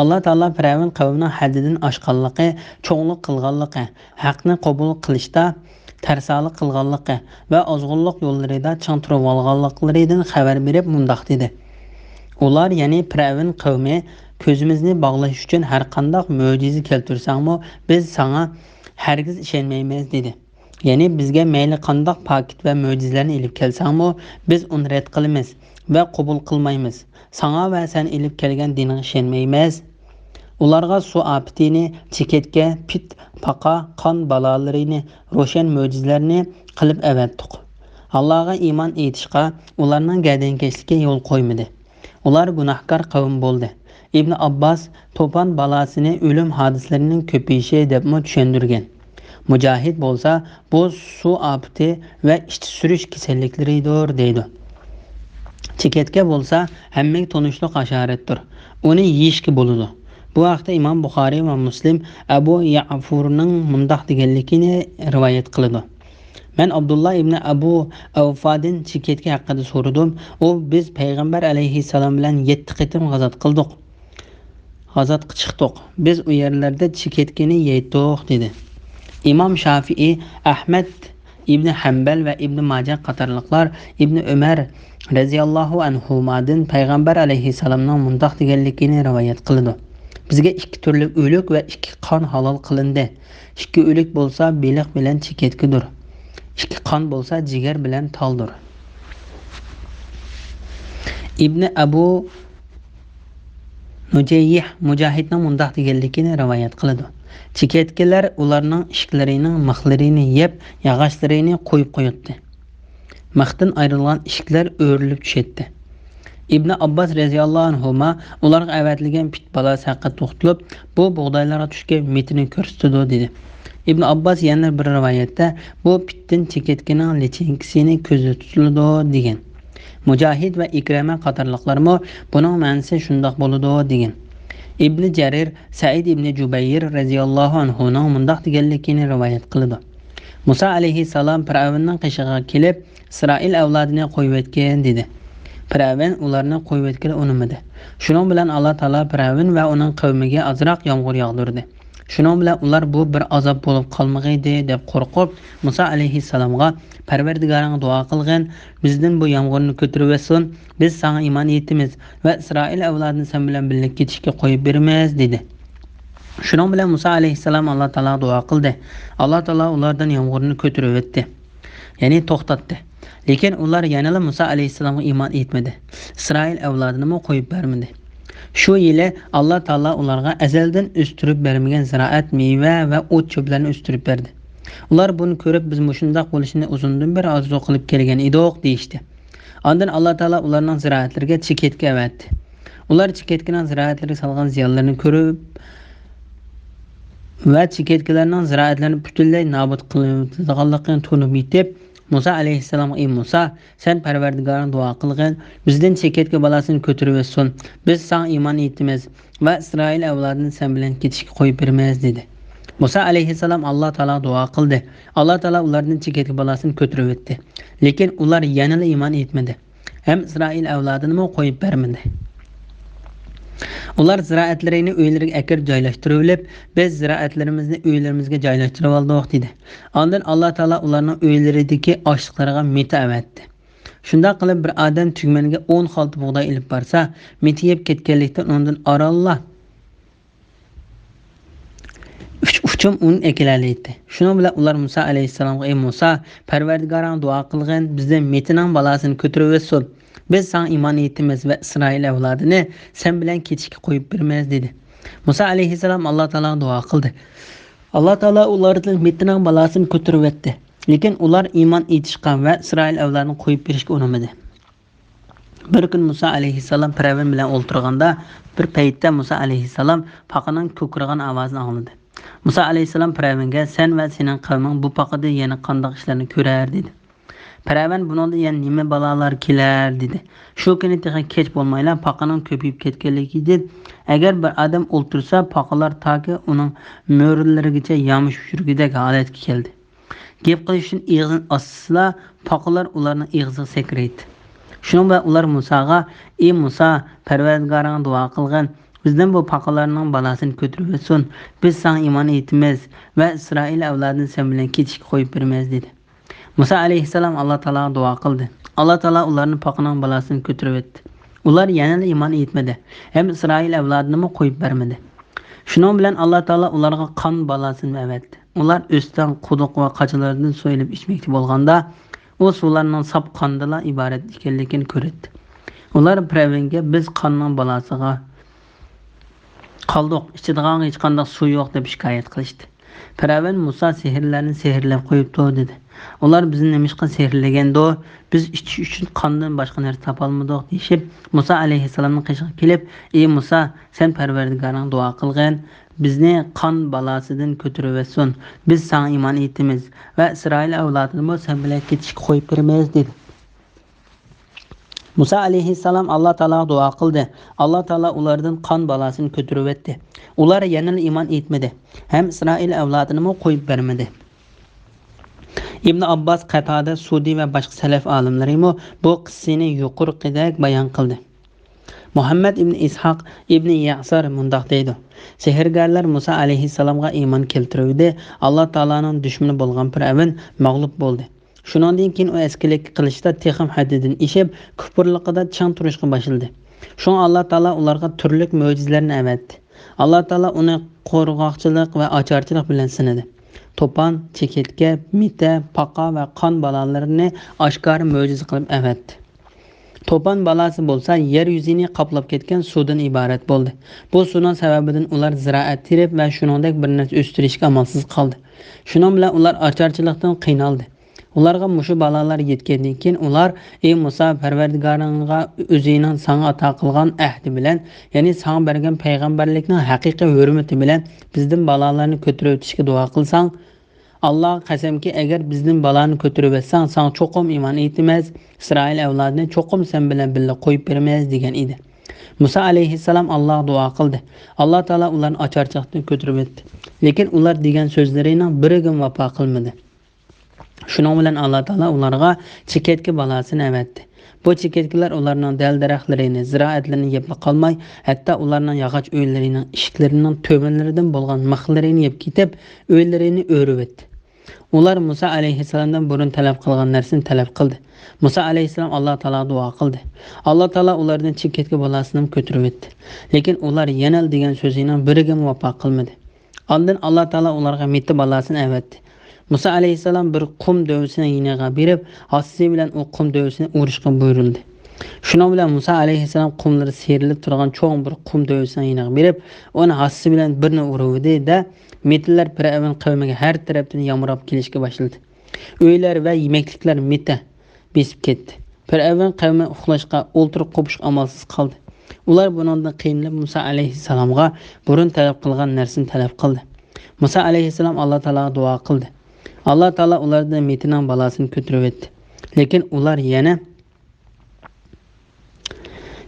ئاللا تائالا پىرئەۋن قەۋمىنىڭ ھەددىدىن ئاشقانلىقى، چوڭلۇق قىلغانلىقى، ھەقنى قوبۇل قىلىشتا تەرسالىق قىلغانلىقى ۋە ئازغۇنلۇق يوللىرىدا چىڭ تۇرۇۋالغانلىقلىرىدىن خەۋەر بېرىپ مۇنداق دېدى: ئۇلار، يەنى پىرئەۋن قەۋمى، كۆزىمىزنى باغلاش ئۈچۈن ھەرقانداق مۆجىزە كەلتۈرسەڭمۇ، بىز ساڭا ھەرگىز ئىشەنمەيمىز، دېدى. يەنى بىزگە مەيلى قانداق پاكىت ۋە مۆجىزىلەرنى ئېلىپ كەلسەڭمۇ، بىز ئۇنى رەت قىلىمىز ۋە قوبۇل قىلمايمىز. ساڭا ۋە سەن ئېلىپ كەلگەن دىنىڭغا ئىشەنمەيمىز. ئۇلارغا سۇ ئاپىتىنى، چېكەتكە، پىت، پاقا، قان بالالىرىنى، روشەن مۆجىزىلەرنى قىلىپ ئەۋەتتۇق. ئاللاغا ئىمان ئېيتىشقا ئۇلارنىڭ گەدىنكەشلىكى يول قويمىدى. ئۇلار گۇناھكار قەۋم بولدى. ئىبن ئابباس توپان بالاسىنى ئۆلۈم ھادىسىلىرىنىڭ كۆپىيىشى دەپمۇ چۈشەندۈرگەن. مۇجاھىد بولسا، بۇ سۇ ئاپىتى ۋە ئىچ سۈرۈش كېسەللىكلىرىدۇر دەيدۇ. چېكەتكە بولسا ھەممىگە تونۇشلۇق ھاشاراتتۇر. ئۇنى يېيىشكە بولىدۇ. بۇ ھەقتە ئىمام بۇخارىي ۋە مۇسلىم ئەبۇ يەئفۇرنىڭ مۇنداق دېگەنلىكىنى رىۋايەت قىلىدۇ: مەن ئابدۇللا ئىبنى ئەبۇ ئەۋفادىن چېكەتكە ھەققىدە سورىدىم. ئۇ: «بىز پەيغەمبەر ئەلەيھىسسالام بىلەن يەتتە قېتىم غازات قىلدۇق. غازاتقا چىقتۇق. بىز ئۇ يەرلەردە چېكەتكىنى يەيتتۇق» دېدى. ئىمام شافىئىي، ئەھمەد ئىبنى ھەمبەل ۋە ئىبنى ماجە قاتارلىقلار ئىبنى ئۆمەر رەزىياللاھۇ ئەنھۇمادىن پەيغەمبەر ئەلەيھىسسالامنىڭ مۇنداق دېگەنلىكىنى رىۋايەت قىلىدۇ: «بىزگە ئىككى تۈرلۈك ئۆلۈك ۋە ئىككى قان ھالال قىلىندى. ئىككى ئۆلۈك بولسا بېلىق بىلەن چېكەتكىدۇر. ئىككى قان بولسا جىگەر بىلەن تالدۇر.» ئىبنى ئەبۇ نۇجەييىھ مۇجاھىدنىڭ مۇنداق دېگەنلىكىنى رىۋايەت قىلىدۇ: «چېكەتكىلەر ئۇلارنىڭ ئىشىكلىرىنىڭ مىخلىرىنى يەپ، ياغاچلىرىنى قويۇپ قوياتتى. مىختىن ئايرىلغان ئىشىكلەر ئۆرۈلۈپ چۈشەتتى.» ئىبنى ئابباس رەزىياللاھۇ ئەنھۇما ئۇلارغا ئەۋەتىلگەن پىت بالاسى ھەققىدە توختىلىپ، «بۇ بۇغدايلارغا چۈشكەن مېتىنى كۆرسىتىدۇ» دېدى. ئىبنى ئابباس يەنە بىر رىۋايەتتە، «بۇ پىتتىن چېكەتكىنىڭ لىچىنكىسىنى كۆزدە تۇتۇلىدۇ» دېگەن. مۇجاھىد ۋە ئىكرىمە قاتارلىقلارمۇ، «بۇنىڭ مەنىسى شۇنداق بولىدۇ» دېگەن. ئىبنى جەرىر سەئىد ئىبنى جۇبەير رەزىياللاھۇ ئەنھۇنىڭ مۇنداق دېگەنلىكىنى رىۋايەت قىلىدۇ: مۇسا ئەلەيھىسسالام پىرئەۋننىڭ قېشىغا كېلىپ، ئىسرائىل ئەۋلادىنى قويۇۋەتكىن، دېدى. پىرئەۋن ئۇلارنى قويۇۋەتكىلى ئۇنىمىدى. شۇنىڭ بىلەن ئاللا تائالا پىرئەۋن ۋە ئۇنىڭ قەۋمىگە ئازراق يامغۇر ياغدۇردى. شۇنىڭ بىلەن ئۇلار بۇ بىر ئازاب بولۇپ قالمىغىيدى دەپ قورقۇپ، مۇسا ئەلەيھىسسالامغا، «پەرۋەردىگارىڭغا دۇئا قىلغىن، بىزدىن بۇ يامغۇرنى كۆتۈرۈۋەتسۇن، بىز ساڭا ئىمان ئېيتىمىز ۋە ئىسرائىل ئەۋلادىنى سەن بىلەن بىللە كېتىشكە قويۇپ بېرىمىز» دېدى. شۇنىڭ بىلەن مۇسا ئەلەيھىسسالام ئاللا تائالاغا دۇئا قىلدى. ئاللا تائالا ئۇلاردىن يامغۇرنى كۆتۈرۈۋەتتى. يەنى توختاتتى. لېكىن ئۇلار يەنىلا مۇسا ئەلەيھىسسالامغا ئىمان ئېيتمىدى. ئىسرائىل ئەۋلادىنىمۇ قويۇپ بەرمىدى. شۇ يىلى ئاللا تائالا ئۇلارغا ئەزەلدىن ئۆستۈرۈپ بەرمىگەن زىرائەت، مېۋە ۋە ئوت-چۆپلەرنى ئۆستۈرۈپ بەردى. ئۇلار بۇنى كۆرۈپ، بىز مۇشۇنداق بولۇشىنى ئۇزۇندىن بېرى ئارزۇ قىلىپ كەلگەن ئىدۇق، دېيىشتى. ئاندىن ئاللا تائالا ئۇلارنىڭ زىرائەتلىرىگە چېكەتكە ئەۋەتتى. ئۇلار چېكەتكىنىڭ زىرائەتلىرىگە سالغان زىيانلىرىنى كۆرۈپ ۋە چېكەتكىلەرنىڭ زىرائەتلىرىنى پۈتۈنلەي نابۇت قىلىۋېتىدىغانلىقىنى تونۇپ يېتىپ، مۇسا ئەلەيھىسسالامغا: «ئى مۇسا، سەن پەرۋەردىگارىڭغا دۇئا قىلغىن، بىزدىن چېكەتكە بالاسىنى كۆتۈرۈۋەتسۇن، بىز ساڭا ئىمان ئېيتىمىز ۋە ئىسرائىل ئەۋلادىنى سەن بىلەن كېتىشكە قويۇپ بېرىمىز» دېدى. مۇسا ئەلەيھىسسالام ئاللا تائالاغا دۇئا قىلدى. ئاللا تائالا ئۇلاردىن چېكەتكە بالاسىنى كۆتۈرۈۋەتتى. لېكىن ئۇلار يەنىلا ئىمان ئېيتمىدى ھەم ئىسرائىل ئەۋلادىنىمۇ قويۇپ بەرمىدى. ئۇلار زىرائەتلىرىنى ئۆيلىرىگە ئەكىرىپ جايلاشتۇرۇۋېلىپ، «بىز زىرائەتلىرىمىزنى ئۆيلىرىمىزگە جايلاشتۇرۇۋالدۇق» دېدى. ئاندىن ئاللا تائالا ئۇلارنىڭ ئۆيلىرىدىكى ئاشلىقلىرىغا مىتە ئەۋەتتى. شۇنداق قىلىپ، بىر ئادەم تۈگمەنگە ئون خالتا بۇغداي ئېلىپ بارسا، مىتە يەپ كەتكەنلىكتىن ئۇنىڭدىن ئارانلا ئۈچ ئۇچۇم ئۇن ئەكېلەلەيتتى. شۇنىڭ بىلەن ئۇلار مۇسا ئەلەيھىسسالامغا: «ئەي مۇسا، پەرۋەردىگارىڭغا دۇئا قىلغىن، بىزدىن مىتىنىڭ بالاسىنى كۆتۈرۈۋەتسۇن. بىز ساڭا ئىمان ئېيتىمىز ۋە ئىسرائىل ئەۋلادىنى سەن بىلەن كېتىشكە قويۇپ بېرىمىز» دېدى. مۇسا ئەلەيھىسسالام ئاللا تائالاغا دۇئا قىلدى. ئاللا تائالا ئۇلاردىن مىتىنىڭ بالاسىنى كۆتۈرۈۋەتتى. لېكىن ئۇلار ئىمان ئېيتىشقا ۋە ئىسرائىل ئەۋلادىنى قويۇپ بېرىشكە ئۇنىمىدى. بىر كۈنى مۇسا ئەلەيھىسسالام پىرئەۋن بىلەن ئولتۇرغاندا، بىر پەيتتە مۇسا ئەلەيھىسسالام پاقىنىڭ كۇكۇرىغان ئاۋازىنى ئاڭلىدى. مۇسا ئەلەيھىسسالام پىرئەۋنگە: «سەن ۋە سېنىڭ قەۋمىڭ بۇ پاقىدا يەنە قانداق ئىشلارنى كۆرەر؟» دېدى. پىرئەۋن: «بۇنىڭدا يەنە نېمە بالالار كېلەر؟» دېدى. شۇ كۈنى تېخى كەچ بولمايلا پاقىنىڭ كۆپىيىپ كەتكەنلىكى ئىدى. ئەگەر بىر ئادەم ئولتۇرسا، پاقىلار تاكى ئۇنىڭ مۈرىلىرىگىچە يامىشىپ يۈرگۈدەك ھالەتكە كەلدى. گەپ قىلىش ئۈچۈن ئېغىزىنى ئاچسىلا، پاقىلار ئۇلارنىڭ ئېغىزىغا سەكرەيتتى. شۇنىڭ بىلەن ئۇلار مۇساغا: «ئى مۇسا، پەرۋەردىگارىڭغا دۇئا قىلغىن، بىزدىن بۇ پاقىلارنىڭ بالاسىنى كۆتۈرۈۋەتسۇن، بىز ساڭا ئىمان ئېيتىمىز ۋە ئىسرائىل ئەۋلادىنى سەن بىلەن كېتىشكە قويۇپ بېرىمىز» دېدى. مۇسا ئەلەيھىسسالام ئاللا تائالاغا دۇئا قىلدى. ئاللا تائالا ئۇلارنى پاقىنىڭ بالاسىنى كۆتۈرۈۋەتتى. ئۇلار يەنىلا ئىمان ئېيتمىدى ھەم ئىسرائىل ئەۋلادىنىمۇ قويۇپ بەرمىدى. شۇنىڭ بىلەن ئاللا تائالا ئۇلارغا قان بالاسىنى ئەۋەتتى. ئۇلار ئۆستەڭ، قۇدۇق ۋە قاچىلاردىن سۇ ئېلىپ ئىچمەكچى بولغاندا، ئۇ سۇلارنىڭ ساپ قاندىلا ئىبارەت ئىكەنلىكىنى كۆرەتتى. ئۇلار پىرئەۋنگە: «بىز قاننىڭ بالاسىغا قالدۇق، ئىچىدىغانغا ھېچقانداق سۇ يوق» دەپ شىكايەت قىلىشتى. پىرئەۋن: «مۇسا سېھىرلەرنى سېھىرلەپ قويۇپتۇ» دېدى. ئۇلار: «بىزنى نېمىشقا سېھىرلىگەندۇ؟ بىز ئىچىش ئۈچۈن قاندىن باشقا نەرسە تاپالمىدۇق» دېيىشىپ، مۇسا ئەلەيھىسسالامنىڭ قېشىغا كېلىپ: «ئى مۇسا، سەن پەرۋەردىگارىڭغا دۇئا قىلغىن، بىزنى قان بالاسىدىن كۆتۈرۈۋەتسۇن، بىز ساڭا ئىمان ئېيتىمىز ۋە ئىسرائىل ئەۋلادىنىمۇ سەن بىلەن كېتىشكە قويۇپ بېرىمىز» دېدى. مۇسا ئەلەيھىسسالام ئاللا تائالاغا دۇئا قىلدى. ئاللا تائالا ئۇلاردىن قان بالاسىنى كۆتۈرۈۋەتتى. ئۇلار يەنىلا ئىمان ئېيتمىدى ھەم ئىسرائىل ئەۋلادىنىمۇ قويۇپ بەرمىدى. ئىبن ئابباس، قەتادە، سۇدى ۋە باشقا سەلەف ئالىملىرىمۇ بۇ قىسسىنى يۇقىرىقىدەك بايان قىلدى. مۇھەممەد ئىبن ئىسھاق ئىبن يەسار مۇنداق دەيدۇ: سېھىرگەرلەر مۇسا ئەلەيھىسسالامغا ئىمان كەلتۈرۈۋىدى، ئاللا تائالانىڭ دۈشمىنى بولغان پىرئەۋن مەغلۇپ بولدى. شۇنىڭدىن كېيىن ئۇ ئەسكىلىككە قىلىشتا تېخىمۇ ھەددىدىن ئېشىپ، كۇپۇرلۇقىدا چىڭ تۇرۇشقا باشلىدى. شۇڭا ئاللا تائالا ئۇلارغا تۈرلۈك مۆجىزىلەرنى ئەۋەتتى. ئاللا تائالا ئۇنى قۇرغاقچىلىق ۋە ئاچارچىلىق بىلەن سىنىدى. توپان، چېكەتكە، مىتە، پاقا ۋە قان بالالىرىنى ئاشكارا مۆجىزە قىلىپ ئەۋەتتى. توپان بالاسى بولسا يەر يۈزىنى قاپلاپ كەتكەن سۇدىن ئىبارەت بولدى. بۇ سۇنىڭ سەۋەبىدىن ئۇلار زىرائەت تېرىپ ۋە شۇنىڭدەك بىر نەرسە ئۆستۈرۈشكە ئامالسىز قالدى. شۇنىڭ بىلەن ئۇلار ئاچارچىلىقتىن قىينالدى. ئۇلارغا مۇشۇ بالالار يەتكەندىن كېيىن ئۇلار: «ئى مۇسا، پەرۋەردىگارىڭغا ئۆزىنىڭ ساڭا ئاتا قىلغان ئەھدى بىلەن، يەنى ساڭا بەرگەن پەيغەمبەرلىكنىڭ ھەقىقىي ھۆرمىتى بىلەن بىزدىن بالالارنى كۆتۈرۈۋېتىشكە دۇئا قىلساڭ، ئاللاغا قەسەمكى، ئەگەر بىزدىن بالانى كۆتۈرۈۋەتسەڭ، ساڭا چوقۇم ئىمان ئېيتىمىز، ئىسرائىل ئەۋلادىنى چوقۇم سەن بىلەن بىللە قويۇپ بېرىمىز» دېگەن ئىدى. مۇسا ئەلەيھىسسالام ئاللاغا دۇئا قىلدى. ئاللا تائالا ئۇلارنى ئاچارچىلىقتىن كۆتۈرۈۋەتتى. لېكىن ئۇلار دېگەن سۆزلىرىنىڭ بىرىگىمۇ ۋاپا قىلمىدى. شۇنىڭ بىلەن ئاللا تائالا ئۇلارغا چېكەتكە بالاسىنى ئەۋەتتى. بۇ چېكەتكىلەر ئۇلارنىڭ دەل-دەرەخلىرىنى، زىرائەتلىرىنى يەپلا قالماي، ھەتتا ئۇلارنىڭ ياغاچ ئۆيلىرىنىڭ ئىشىكلىرىنىڭ تۆمۈرلىرىدىن بولغان مىخلىرىنى يەپ كېتىپ، ئۆيلىرىنى ئۆرۈۋەتتى. ئۇلار مۇسا ئەلەيھىسسالامدىن بۇرۇن تەلەپ قىلغان نەرسىنى تەلەپ قىلدى. مۇسا ئەلەيھىسسالام ئاللا تائالاغا دۇئا قىلدى. ئاللا تائالا ئۇلاردىن چېكەتكە بالاسىنىمۇ كۆتۈرۈۋەتتى. لېكىن ئۇلار يەنىلا دېگەن سۆزىنىڭ بىرىگىمۇ ۋاپا قىلمىدى. ئاندىن ئاللا تائالا ئۇلارغا مىتى بالاسىنى ئەۋەتتى. مۇسا ئەلەيھىسسالام بىر قۇم دۆۋىسىنى يېنىغا بېرىپ، ھاسىسى بىلەن ئۇ قۇم دۆۋىسىنى ئۇرۇشقا بۇيرۇلدى. شۇنىڭ بىلەن مۇسا ئەلەيھىسسالام قۇملىرى سىيرىلىپ تۇرغان چوڭ بىر قۇم دۆۋىسىنىڭ يېنىغا بېرىپ، ئۇنى ھاسىسى بىلەن بىرنى ئۇرۇۋىدى-دە، مېتىلەر پىرئەۋن قەۋمىگە ھەر تەرەپتىن يامراپ كېلىشكە باشلىدى. ئۆيلەر ۋە يېمەكلىكلەر مېتە بېسىپ كەتتى. پىرئەۋن قەۋمى ئۇخلاشقا، ئولتۇرۇپ قوپۇشقا ئامالسىز قالدى. ئۇلار بۇنىڭدىن قىينىلىپ مۇسا ئەلەيھىسسالامغا بۇرۇن تەلەپ قىلغان نەرسىنى تەلەپ قىلدى. مۇسا ئەلەيھىسسالام ئاللا تائالاغا دۇئا قىلدى. ئاللا تائالا ئۇلاردىن مېتىنىڭ بالاسىنى كۆتۈرۈۋەتتى. لېكىن ئۇلار يەنە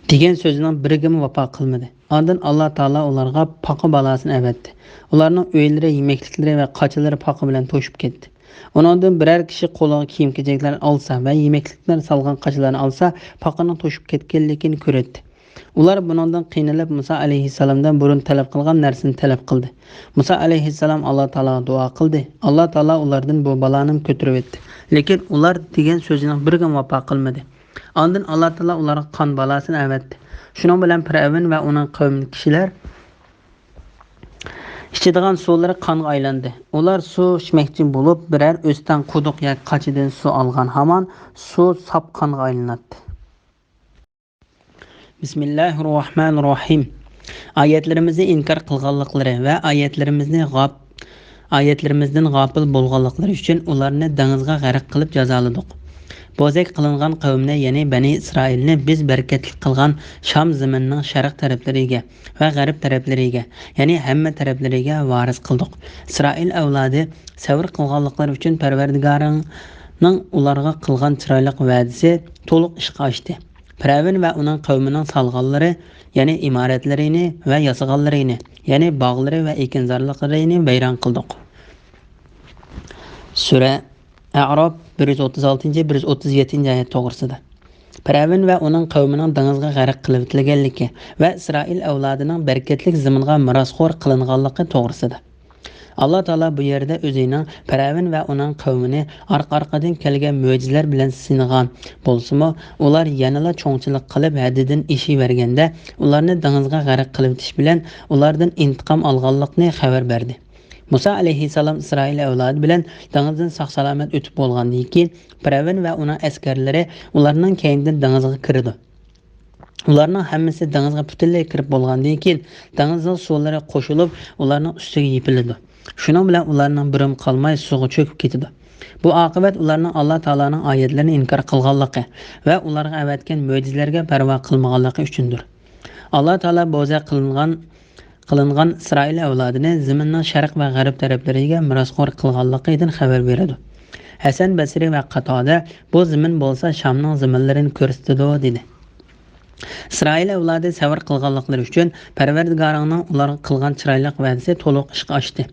دېگەن سۆزىنىڭ بىرىگىمۇ ۋاپا قىلمىدى. ئاندىن ئاللا تائالا ئۇلارغا پاقا بالاسىنى ئەۋەتتى. ئۇلارنىڭ ئۆيلىرى، يېمەكلىكلىرى ۋە قاچىلىرى پاقا بىلەن توشۇپ كەتتى. ئۇنىڭدىن بىرەر كىشى قولىغا كىيىم-كېچەكلەر ئالسا ۋە يېمەكلىكلەر سالغان قاچىلارنى ئالسا، پاقىنىڭ توشۇپ كەتكەنلىكىنى كۆرەتتى. ئۇلار بۇنىڭدىن قىينىلىپ، مۇسا ئەلەيھىسسالامدىن بۇرۇن تەلەپ قىلغان نەرسىنى تەلەپ قىلدى. مۇسا ئەلەيھىسسالام ئاللا تائالاغا دۇئا قىلدى. ئاللا تائالا ئۇلاردىن بۇ بالانىمۇ كۆتۈرۈۋەتتى. لېكىن ئۇلار دېگەن سۆزىنىڭ بىرىگىمۇ ۋاپا قىلمىدى. ئاندىن ئاللا تائالا ئۇلارغا قان بالاسىنى ئەۋەتتى. شۇنىڭ بىلەن پىرئەۋن ۋە ئۇنىڭ قەۋمىدىكى كىشىلەر ئىچىدىغان سۇلىرى قانغا ئايلاندى. ئۇلار سۇ ئىچمەكچى بولۇپ، بىرەر ئۆستەڭ، قۇدۇق ياكى قاچىدىن سۇ ئالغان ھامان سۇ ساپ قانغا ئايلىناتتى. بىسمىللاھىررەھمانىررەھىم. ئايەتلىرىمىزنى ئىنكار قىلغانلىقلىرى ۋە ئايەتلىرىمىزنى غاپ-، ئايەتلىرىمىزدىن غاپىل بولغانلىقلىرى ئۈچۈن ئۇلارنى دېڭىزغا غەرق قىلىپ جازالىدۇق. بوزەك قىلىنغان قەۋمنى، يەنى بەنى ئىسرائىلنى بىز بەرىكەتلىك قىلغان شام زېمىنىنىڭ شەرق تەرەپلىرىگە ۋە غەرب تەرەپلىرىگە، يەنى ھەممە تەرەپلىرىگە ۋارىس قىلدۇق. ئىسرائىل ئەۋلادى سەۋر قىلغانلىقلىرى ئۈچۈن پەرۋەردىگارىڭنىڭ ئۇلارغا قىلغان چىرايلىق ۋەدىسى تولۇق ئىشقا ئاشتى. پىرئەۋن ۋە ئۇنىڭ قەۋمىنىڭ سالغانلىرى، يەنى ئىمارەتلىرىنى ۋە ياسىغانلىرىنى، يەنى باغلىرى ۋە ئېكىنزارلىقلىرىنى ۋەيران قىلدۇق. سۈرە ئەئراپ بىر يۈز ئوتتۇز ئالتىنچى، بىر يۈز ئوتتۇز يەتتىنچى ئايەت توغرىسىدا. پىرئەۋن ۋە ئۇنىڭ قەۋمىنىڭ دېڭىزغا غەرق قىلىۋېتىلگەنلىكى ۋە ئىسرائىل ئەۋلادىنىڭ بەرىكەتلىك زېمىنغا مىراسخور قىلىنغانلىقى توغرىسىدا. ئاللا تائالا بۇ يەردە ئۆزىنىڭ پىرئەۋن ۋە ئۇنىڭ قەۋمىنى ئارقا-ئارقىدىن كەلگەن مۆجىزىلەر بىلەن سىنىغان بولسىمۇ، ئۇلار يەنىلا چوڭچىلىق قىلىپ ھەددىدىن ئېشىۋەرگەندە، ئۇلارنى دېڭىزغا غەرق قىلىۋېتىش بىلەن ئۇلاردىن ئىنتىقام ئالغانلىقىنى خەۋەر بەردى. مۇسا ئەلەيھىسسالام ئىسرائىل ئەۋلادى بىلەن دېڭىزدىن ساق-سالامەت ئۆتۈپ بولغاندىن كېيىن، پىرئەۋن ۋە ئۇنىڭ ئەسكەرلىرى ئۇلارنىڭ كەينىدىن دېڭىزغا كىرىدۇ. ئۇلارنىڭ ھەممىسى دېڭىزغا پۈتۈنلەي كىرىپ بولغاندىن كېيىن، دېڭىزنىڭ سۇلىرى قوشۇلۇپ، ئۇلارنىڭ ئۈستىگە يېپىلىدۇ. شۇنىڭ بىلەن ئۇلارنىڭ بىرىمۇ قالماي سۇغا چۆكۈپ كېتىدۇ. بۇ ئاقىۋەت ئۇلارنىڭ ئاللا تائالانىڭ ئايەتلىرىنى ئىنكار قىلغانلىقى ۋە ئۇلارغا ئەۋەتكەن مۆجىزىلەرگە پەرۋا قىلمىغانلىقى ئۈچۈندۇر. ئاللا تائالا بوزەك قىلىنغان، قىلىنغان ئىسرائىل ئەۋلادىنى زېمىننىڭ شەرق ۋە غەرب تەرەپلىرىگە مىراسخور قىلغانلىقىدىن خەۋەر بېرىدۇ. ھەسەن بەسرى ۋە قاتادە، بۇ زېمىن بولسا شامنىڭ زېمىنلىرىنى كۆرسىتىدۇ، دېدى. ئىسرائىل ئەۋلادى سەۋر قىلغانلىقلىرى ئۈچۈن پەرۋەردىگارىڭنىڭ ئۇلارغا قىلغان چىرايلىق ۋەدىسى تولۇق ئىشقا ئاشتى.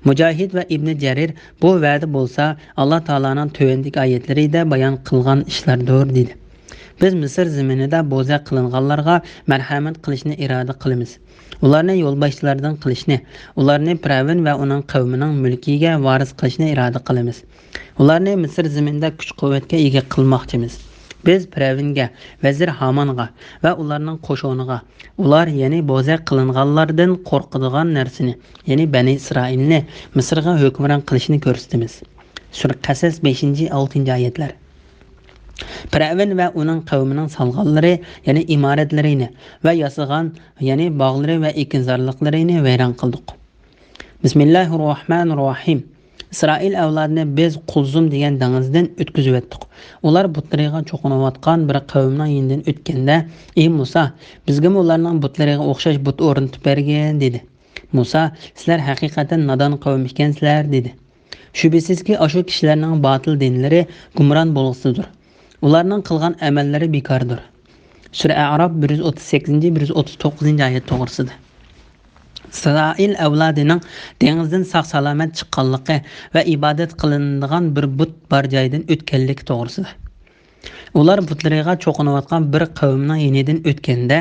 مۇجاھىد ۋە ئىبنى جەرىر، بۇ ۋەدە بولسا ئاللا تائالانىڭ تۆۋەندىكى ئايەتلىرىدە بايان قىلغان ئىشلاردۇر، دېدى. بىز مىسىر زېمىنىدا بوزەك قىلىنغانلارغا مەرھەمەت قىلىشنى ئىرادە قىلىمىز. ئۇلارنى يولباشچىلاردىن قىلىشنى، ئۇلارنى پىرئەۋن ۋە ئۇنىڭ قەۋمىنىڭ مۈلكىگە ۋارىس قىلىشنى ئىرادە قىلىمىز. ئۇلارنى مىسىر زېمىنىدە كۈچ-قۇۋۋەتكە ئىگە قىلماقچىمىز. بىز پىرئەۋنگە، ۋەزىر ھامانغا ۋە ئۇلارنىڭ قوشۇنىغا ئۇلار، يەنى بوزەك قىلىنغانلاردىن قورقىدىغان نەرسىنى، يەنى بەنى ئىسرائىلنى مىسىرغا ھۆكۈمران قىلىشنى كۆرسىتىمىز. سۈرە قەسەس، بەشىنچى، ئالتىنچى ئايەتلەر. پىرئەۋن ۋە ئۇنىڭ قەۋمىنىڭ سالغانلىرى، يەنى ئىمارەتلىرىنى ۋە ياسىغان، يەنى باغلىرى ۋە ئېكىنزارلىقلىرىنى ۋەيران قىلدۇق. بىسمىللاھىررەھمانىررەھىم. ئىسرائىل ئەۋلادىنى بىز قۇلزۇم دېگەن دېڭىزدىن ئۆتكۈزۈۋەتتۇق. ئۇلار بۇتلىرىغا چوقۇنۇۋاتقان بىر قەۋمنىڭ يېنىدىن ئۆتكەندە، ئى مۇسا، بىزگىمۇ ئۇلارنىڭ بۇتلىرىغا ئوخشاش بۇت ئورنىتىپ بەرگىن، دېدى. مۇسا، سىلەر ھەقىقەتەن نادان قەۋم ئىكەنسىلەر، دېدى. شۈبھىسىزكى، ئاشۇ كىشىلەرنىڭ باتىل دىنلىرى گۇمران بولغۇسىزدۇر. ئۇلارنىڭ قىلغان ئەمەللىرى بىكاردۇر. سۈرە ئەئراپ بىر يۈز ئوتتۇز سەككىزىنچى، بىر يۈز ئوتتۇز توققۇزىنچى ئايەت توغرىسىدا. ئىسرائىل ئەۋلادىنىڭ دېڭىزدىن ساق-سالامەت چىققانلىقى ۋە ئىبادەت قىلىنىدىغان بىر بۇت بار جايدىن ئۆتكەنلىكى توغرىسىدا. ئۇلار بۇتلىرىغا چوقۇنۇۋاتقان بىر قەۋمنىڭ يېنىدىن ئۆتكەندە،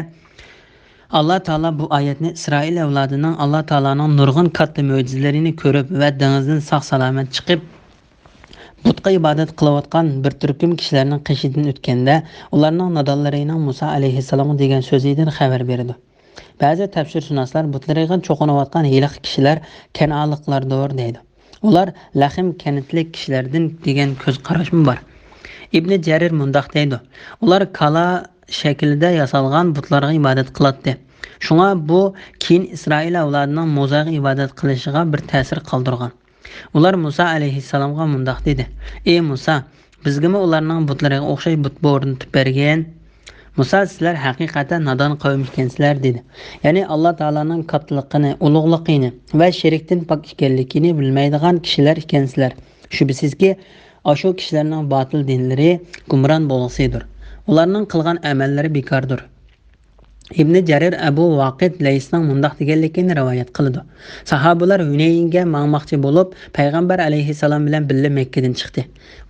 ئاللا تائالا بۇ ئايەتنى ئىسرائىل ئەۋلادىنىڭ ئاللا تائالانىڭ نۇرغۇن كاتتا مۆجىزىلىرىنى كۆرۈپ ۋە دېڭىزدىن ساق-سالامەت چىقىپ، بۇتقا ئىبادەت قىلىۋاتقان بىر تۈركۈم كىشىلەرنىڭ قېشىدىن ئۆتكەندە، ئۇلارنىڭ نادانلىرىنىڭ مۇسا ئەلەيھىسسالامغا دېگەن سۆزىدىن خەۋەر بېرىدۇ. بەزى تەپسىرشۇناسلار بۇتلىرىغا چوقۇنۇۋاتقان ھېلىقى كىشىلەر كەنئانلىقلاردۇر دەيدۇ. ئۇلار لەخىم كەنتلىك كىشىلەردىن دېگەن كۆز قاراشمۇ بار. ئىبنى جەرىر مۇنداق دەيدۇ، ئۇلار كالا شەكلىدە ياسالغان بۇتلارغا ئىبادەت قىلاتتى. شۇڭا بۇ كېيىن ئىسرائىل ئەۋلادىنىڭ موزايغا ئىبادەت قىلىشىغا بىر تەسىر قالدۇرغان. ئۇلار مۇسا ئەلەيھىسسالامغا مۇنداق دېدى: «ئى مۇسا، بىزگىمۇ ئۇلارنىڭ بۇتلىرىغا ئوخشاش بۇت ئورنىتىپ بەرگىن.» مۇسا: «سىلەر ھەقىقەتەن نادان قەۋم ئىكەنسىلەر» دېدى. يەنى ئاللا تائالانىڭ كاتتىلىقىنى، ئۇلۇغلۇقىنى ۋە شېرىكتىن پاك ئىكەنلىكىنى بىلمەيدىغان كىشىلەر ئىكەنسىلەر. شۈبھىسىزكى، ئاشۇ كىشىلەرنىڭ باتىل دىنلىرى گۇمران بولغۇسىدۇر. ئۇلارنىڭ قىلغان ئەمەللىرى بىكاردۇر. ئىبنى جەرىر ئەبۇ ۋاقىد لەيسنىڭ مۇنداق دېگەنلىكىنى رىۋايەت قىلىدۇ: ساھابىلار ھۈنەينگە ماڭماقچى بولۇپ، پەيغەمبەر ئەلەيھىسسالام بىلەن بىللە مەككىدىن چىقتى.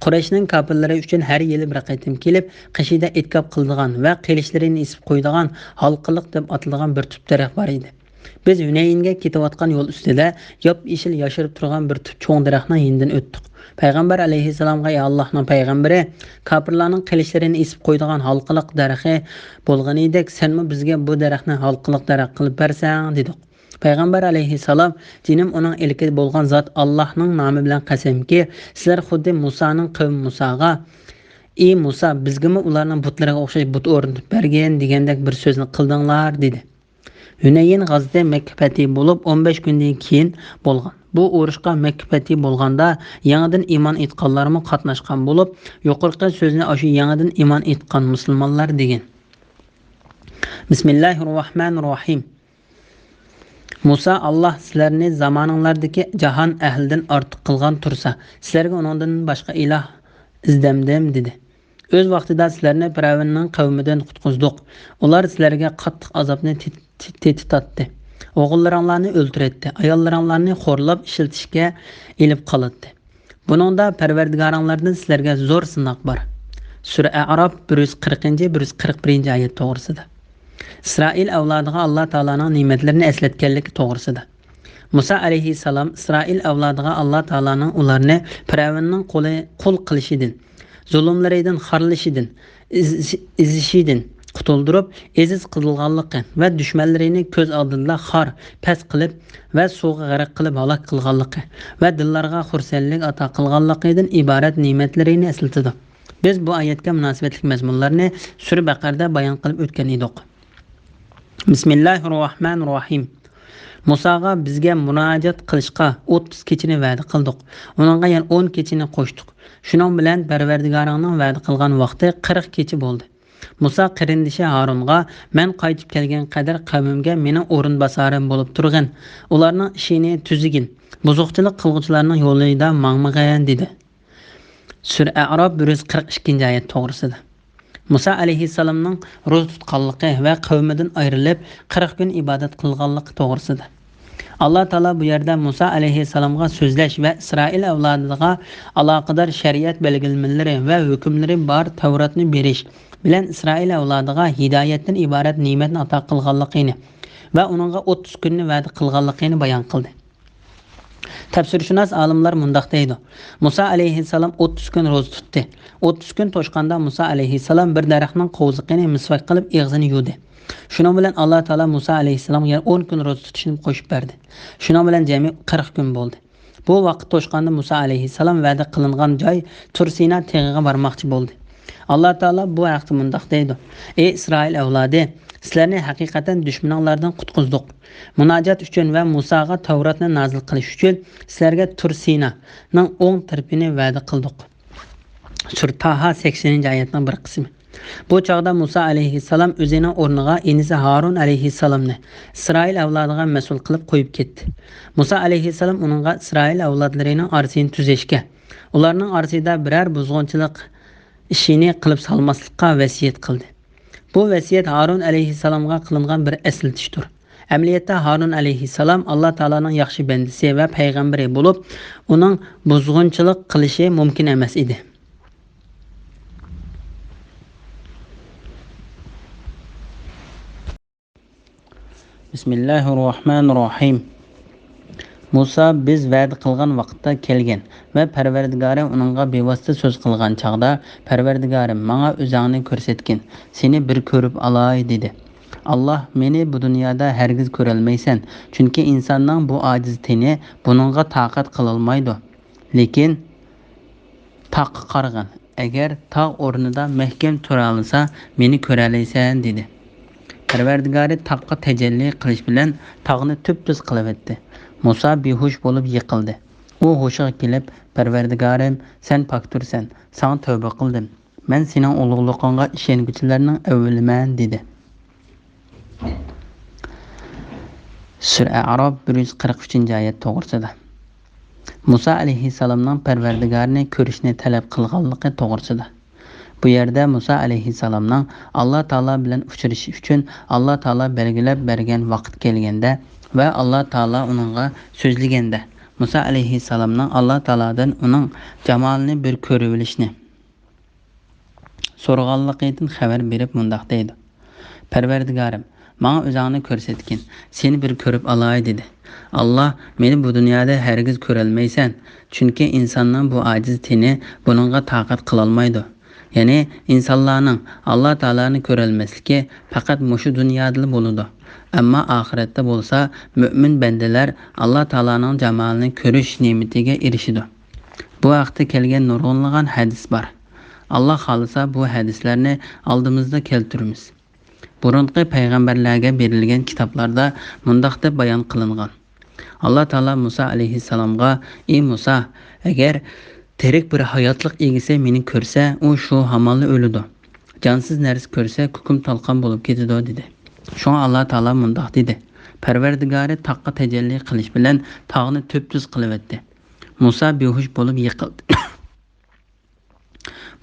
قۇرەيشنىڭ كاپىرلىرى ئۈچۈن ھەر يىلى بىر قېتىم كېلىپ، قېشىدا ئېتىكاپ قىلىدىغان ۋە قىلىچلىرىنى ئېسىپ قويىدىغان ھالقىلىق دەپ ئاتىلىدىغان بىر تۈپ دەرەخ بار ئىدى. بىز ھۈنەينگە كېتىۋاتقان يول ئۈستىدە ياپيېشىل ياشىرىپ تۇرغان بىر تۈپ چوڭ دەرەخنىڭ يېنىدىن ئۆتتۇق. پەيغەمبەر ئەلەيھىسسالامغا: «ئى ئاللاھنىڭ پەيغەمبىرى، كاپىرلارنىڭ قىلىچلىرىنى ئېسىپ قويىدىغان ھالقىلىق دەرىخى بولغىنىدەك، سەنمۇ بىزگە بۇ دەرەخنى ھالقىلىق دەرەخ قىلىپ بەرسەڭ» دېدۇق. پەيغەمبەر ئەلەيھىسسالام: «جېنىم ئۇنىڭ ئىلكىدە بولغان زات ئاللاھنىڭ نامى بىلەن قەسەمكى، سىلەر خۇددى مۇسانىڭ قەۋمى مۇساغا، ئى مۇسا، بىزگىمۇ ئۇلارنىڭ بۇتلىرىغا ئوخشاش بۇت ئورنىتىپ بەرگىن دېگەندەك بىر سۆزنى قىلدىڭلار» دېدى. ھۈنەين غازىتى مەككە پەتھى بولۇپ ئون بەش كۈندىن كېيىن بولغان. بۇ ئۇرۇشقا مەككە پەتھى بولغاندا يېڭىدىن ئىمان ئېيتقانلارمۇ قاتناشقان بولۇپ، يۇقىرىقى سۆزنى ئاشۇ يېڭىدىن ئىمان ئېيتقان مۇسۇلمانلار دېگەن. بىسمىللاھىررەھمانىررەھىم. مۇسا: «ئاللاھ سىلەرنى زامانىڭلاردىكى جاھان ئەھلىدىن ئارتۇق قىلغان تۇرسا، سىلەرگە ئۇنىڭدىن باشقا ئىلاھ ئىزدەمدىم؟» دېدى. «ئۆز ۋاقتىدا سىلەرنى پىرئەۋننىڭ قەۋمىدىن قۇتقۇزدۇق. ئۇلار سىلەرگە قاتتىق ئازابنى تېت-، تېت-، تېتىتاتتى. ئوغۇللىرىڭلارنى ئۆلتۈرەتتى، ئاياللىرىڭلارنى خورلاپ ئىشلىتىشكە ئېلىپ قالاتتى. بۇنىڭدا پەرۋەردىگارىڭلاردىن سىلەرگە زور سىناق بار.» سۈرە ئەئراپ، بىر يۈز قىرىقىنچى، بىر يۈز قىرىق بىرىنچى ئايەت توغرىسىدا. ئىسرائىل ئەۋلادىغا ئاللا تائالانىڭ نېمەتلىرىنى ئەسلەتكەنلىكى توغرىسىدا. مۇسا ئەلەيھىسسالام ئىسرائىل ئەۋلادىغا ئاللا تائالانىڭ ئۇلارنى پىرئەۋننىڭ قولى، قۇل قىلىشىدىن، زۇلۇملىرىدىن، خارلىشىدىن، ئېزىش-، ئېزىشىدىن قۇتۇلدۇرۇپ، ئەزىز قىلغانلىقى ۋە دۈشمەنلىرىنى كۆز ئالدىدا خار، پەس قىلىپ ۋە سۇغا غەرق قىلىپ ھالاك قىلغانلىقى ۋە دىللارغا خۇرسەنلىك ئاتا قىلغانلىقىدىن ئىبارەت نېمەتلىرىنى ئەسلىتىدۇ. بىز بۇ ئايەتكە مۇناسىۋەتلىك مەزمۇنلارنى سۈرە بەقەردە بايان قىلىپ ئۆتكەن ئىدۇق. بىسمىللاھىررەھمانىررەھىم. مۇساغا بىزگە مۇناجات قىلىشقا ئوتتۇز كېچىنى ۋەدە قىلدۇق. ئۇنىڭغا يەنە ئون كېچىنى قوشتۇق. شۇنىڭ بىلەن پەرۋەردىگارىڭنىڭ ۋەدە قىلغان ۋاقتى قىرىق كېچە بولدى. مۇسا قېرىندىشى ھارۇنغا: «مەن قايتىپ كەلگەن قەدەر قەۋمىمگە مېنىڭ ئورۇنباسارىم بولۇپ تۇرغىن. ئۇلارنىڭ ئىشىنى تۈزىگىن. بۇزۇقچىلىق قىلغۇچىلارنىڭ يولىدا ماڭمىغىن» دېدى. سۈرە ئەئراپ، بىر يۈز قىرىق ئىككىنچى ئايەت توغرىسىدا. مۇسا ئەلەيھىسسالامنىڭ روزا تۇتقانلىقى ۋە قەۋمىدىن ئايرىلىپ، قىرىق كۈن ئىبادەت قىلغانلىقى توغرىسىدا. ئاللا تائالا بۇ يەردە مۇسا ئەلەيھىسسالامغا سۆزلەش ۋە ئىسرائىل ئەۋلادىغا ئالاقىدار شەرىئەت بەلگىلىمىلىرى ۋە ھۆكۈملىرى بار تەۋراتنى بېرىش بىلەن ئىسرائىل ئەۋلادىغا ھىدايەتتىن ئىبارەت نېمەتنى ئاتا قىلغانلىقىنى ۋە ئۇنىڭغا ئوتتۇز كۈننى ۋەدە قىلغانلىقىنى بايان قىلدى. تەپسىرشۇناس ئالىملار مۇنداق دەيدۇ: مۇسا ئەلەيھىسسالام ئوتتۇز كۈن روزا تۇتتى. ئوتتۇز كۈن توشقاندا مۇسا ئەلەيھىسسالام بىر دەرەخنىڭ قوۋزىقىنى مىسۋاك قىلىپ ئېغىزىنى يۇدى. شۇنىڭ بىلەن ئاللا تائالا مۇسا ئەلەيھىسسالامغا يەنە ئون كۈن روزا تۇتۇشنى قوشۇپ بەردى. شۇنىڭ بىلەن جەمئىي قىرىق كۈن بولدى. بۇ ۋاقىت توشقاندا مۇسا ئەلەيھىسسالام ۋەدە قىلىنغان جاي تۇرسىنا تېغىغا بارماقچى بولدى. ئاللا تائالا بۇ ھەقتە مۇنداق دەيدۇ: «ئەي ئىسرائىل ئەۋلادى، سىلەرنى ھەقىقەتەن دۈشمىنىڭلاردىن قۇتقۇزدۇق. مۇناجات ئۈچۈن ۋە مۇساغا تەۋراتنى نازىل قىلىش ئۈچۈن سىلەرگە تۇرسىنانىڭ ئوڭ تەرىپىنى ۋەدە قىلدۇق.» سۈرە تاھا، سەكسىنىنچى ئايەتنىڭ بىر قىسمى. بۇ چاغدا مۇسا ئەلەيھىسسالام ئۆزىنىڭ ئورنىغا ئىنىسى ھارۇن ئەلەيھىسسالامنى ئىسرائىل ئەۋلادىغا مەسئۇل قىلىپ قويۇپ كەتتى. مۇسا ئەلەيھىسسالام ئۇنىڭغا ئىسرائىل ئەۋلادلىرىنىڭ ئارىسىنى تۈزەشكە، ئۇلارنىڭ ئارىسىدا بىرەر بۇزغۇنچىلىق ئىشىنى قىلىپ سالماسلىققا ۋەسىيەت قىلدى. بۇ ۋەسىيەت ھارۇن ئەلەيھىسسالامغا قىلىنغان بىر ئەسلىتىشتۇر. ئەمەلىيەتتە ھارۇن ئەلەيھىسسالام ئاللا تائالانىڭ ياخشى بەندىسى ۋە پەيغەمبىرى بولۇپ، ئۇنىڭ بۇزغۇنچىلىق قىلىشى مۇمكىن ئەمەس ئىدى. بىسمىللاھىررەھمانىررەھىم. مۇسا بىز ۋەدە قىلغان ۋاقىتتا كەلگەن ۋە پەرۋەردىگارى ئۇنىڭغا بىۋاسىتە سۆز قىلغان چاغدا، پەرۋەردىگارىم، ماڭا ئۆزۈڭنى كۆرسەتكىن، سېنى بىر كۆرۈپ ئالاي، دېدى. ئاللاھ، مېنى بۇ دۇنيادا ھەرگىز كۆرەلمەيسەن، چۈنكى ئىنساننىڭ بۇ ئاجىز تېنى بۇنىڭغا تاقەت قىلالمايدۇ. لېكىن تاغقا قارىغىن، ئەگەر تاغ ئورنىدا مەھكەم تۇرالىسا، مېنى كۆرەلەيسەن» دېدى. پەرۋەردىگارى تاغقا تەجەللى قىلىش بىلەن تاغنى تۈپتۈز قىلىۋەتتى. مۇسا بىھوش بولۇپ يىقىلدى. ئۇ ھوشىغا كېلىپ، «پەرۋەردىگارىم، سەن پاكتۇرسەن، ساڭا تەۋبە قىلدىم. مەن سېنىڭ ئۇلۇغلۇقۇڭغا ئىشەنگۈچىلەرنىڭ ئەۋۋىلىمەن» دېدى. سۈرە ئەئراف، بىر يۈز قىرىق ئۈچىنچى ئايەت توغرىسىدا. مۇسا ئەلەيھىسسالامنىڭ پەرۋەردىگارىنى كۆرۈشنى تەلەپ قىلغانلىقى توغرىسىدا. بۇ يەردە مۇسا ئەلەيھىسسالامنىڭ ئاللا تائالا بىلەن ئۇچرىشىش ئۈچۈن ئاللا تائالا بەلگىلەپ بەرگەن ۋاقىت كەلگەندە ۋە ئاللا تائالا ئۇنىڭغا سۆزلىگەندە، مۇسا ئەلەيھىسسالامنىڭ ئاللا تائالادىن ئۇنىڭ جامالىنى بىر كۆرۈۋېلىشنى سورىغانلىقىدىن خەۋەر بېرىپ مۇنداق دەيدۇ: «پەرۋەردىگارىم، ماڭا ئۆزۈڭنى كۆرسەتكىن، سېنى بىر كۆرۈپ ئالاي» دېدى. ئاللا: «مېنى بۇ دۇنيادا ھەرگىز كۆرەلمەيسەن، چۈنكى ئىنساننىڭ بۇ ئاجىز تېنى بۇنىڭغا تاقەت قىلالمايدۇ.» يەنى ئىنسانلارنىڭ ئاللا تائالانى كۆرەلمەسلىكى پەقەت مۇشۇ دۇنيادىلا بولىدۇ. ئەمما ئاخىرەتتە بولسا مۆمىن بەندىلەر ئاللا تائالانىڭ جامالىنى كۆرۈش نېمىتىگە ئېرىشىدۇ. بۇ ھەقتە كەلگەن نۇرغۇنلىغان ھەدىس بار. ئاللا خالىسا بۇ ھەدىسلەرنى ئالدىمىزدا كەلتۈرىمىز. بۇرۇنقى پەيغەمبەرلەرگە بېرىلگەن كىتابلاردا مۇنداق دەپ بايان قىلىنغان: ئاللا تائالا مۇسا ئەلەيھىسسالامغا: «ئى مۇسا، ئەگەر تىرىك بىر ھاياتلىق ئىگىسى مېنى كۆرسە، ئۇ شۇ ھامانلا ئۆلىدۇ. جانسىز نەرسە كۆرسە، كۇكۇم تالقان بولۇپ كېتىدۇ» دېدى. شۇڭا ئاللا تائالا مۇنداق دېدى: پەرۋەردىگارى تاغقا تەجەللى قىلىش بىلەن تاغنى تۈپتۈز قىلىۋەتتى. مۇسا بىھوش بولۇپ يىقىلدى.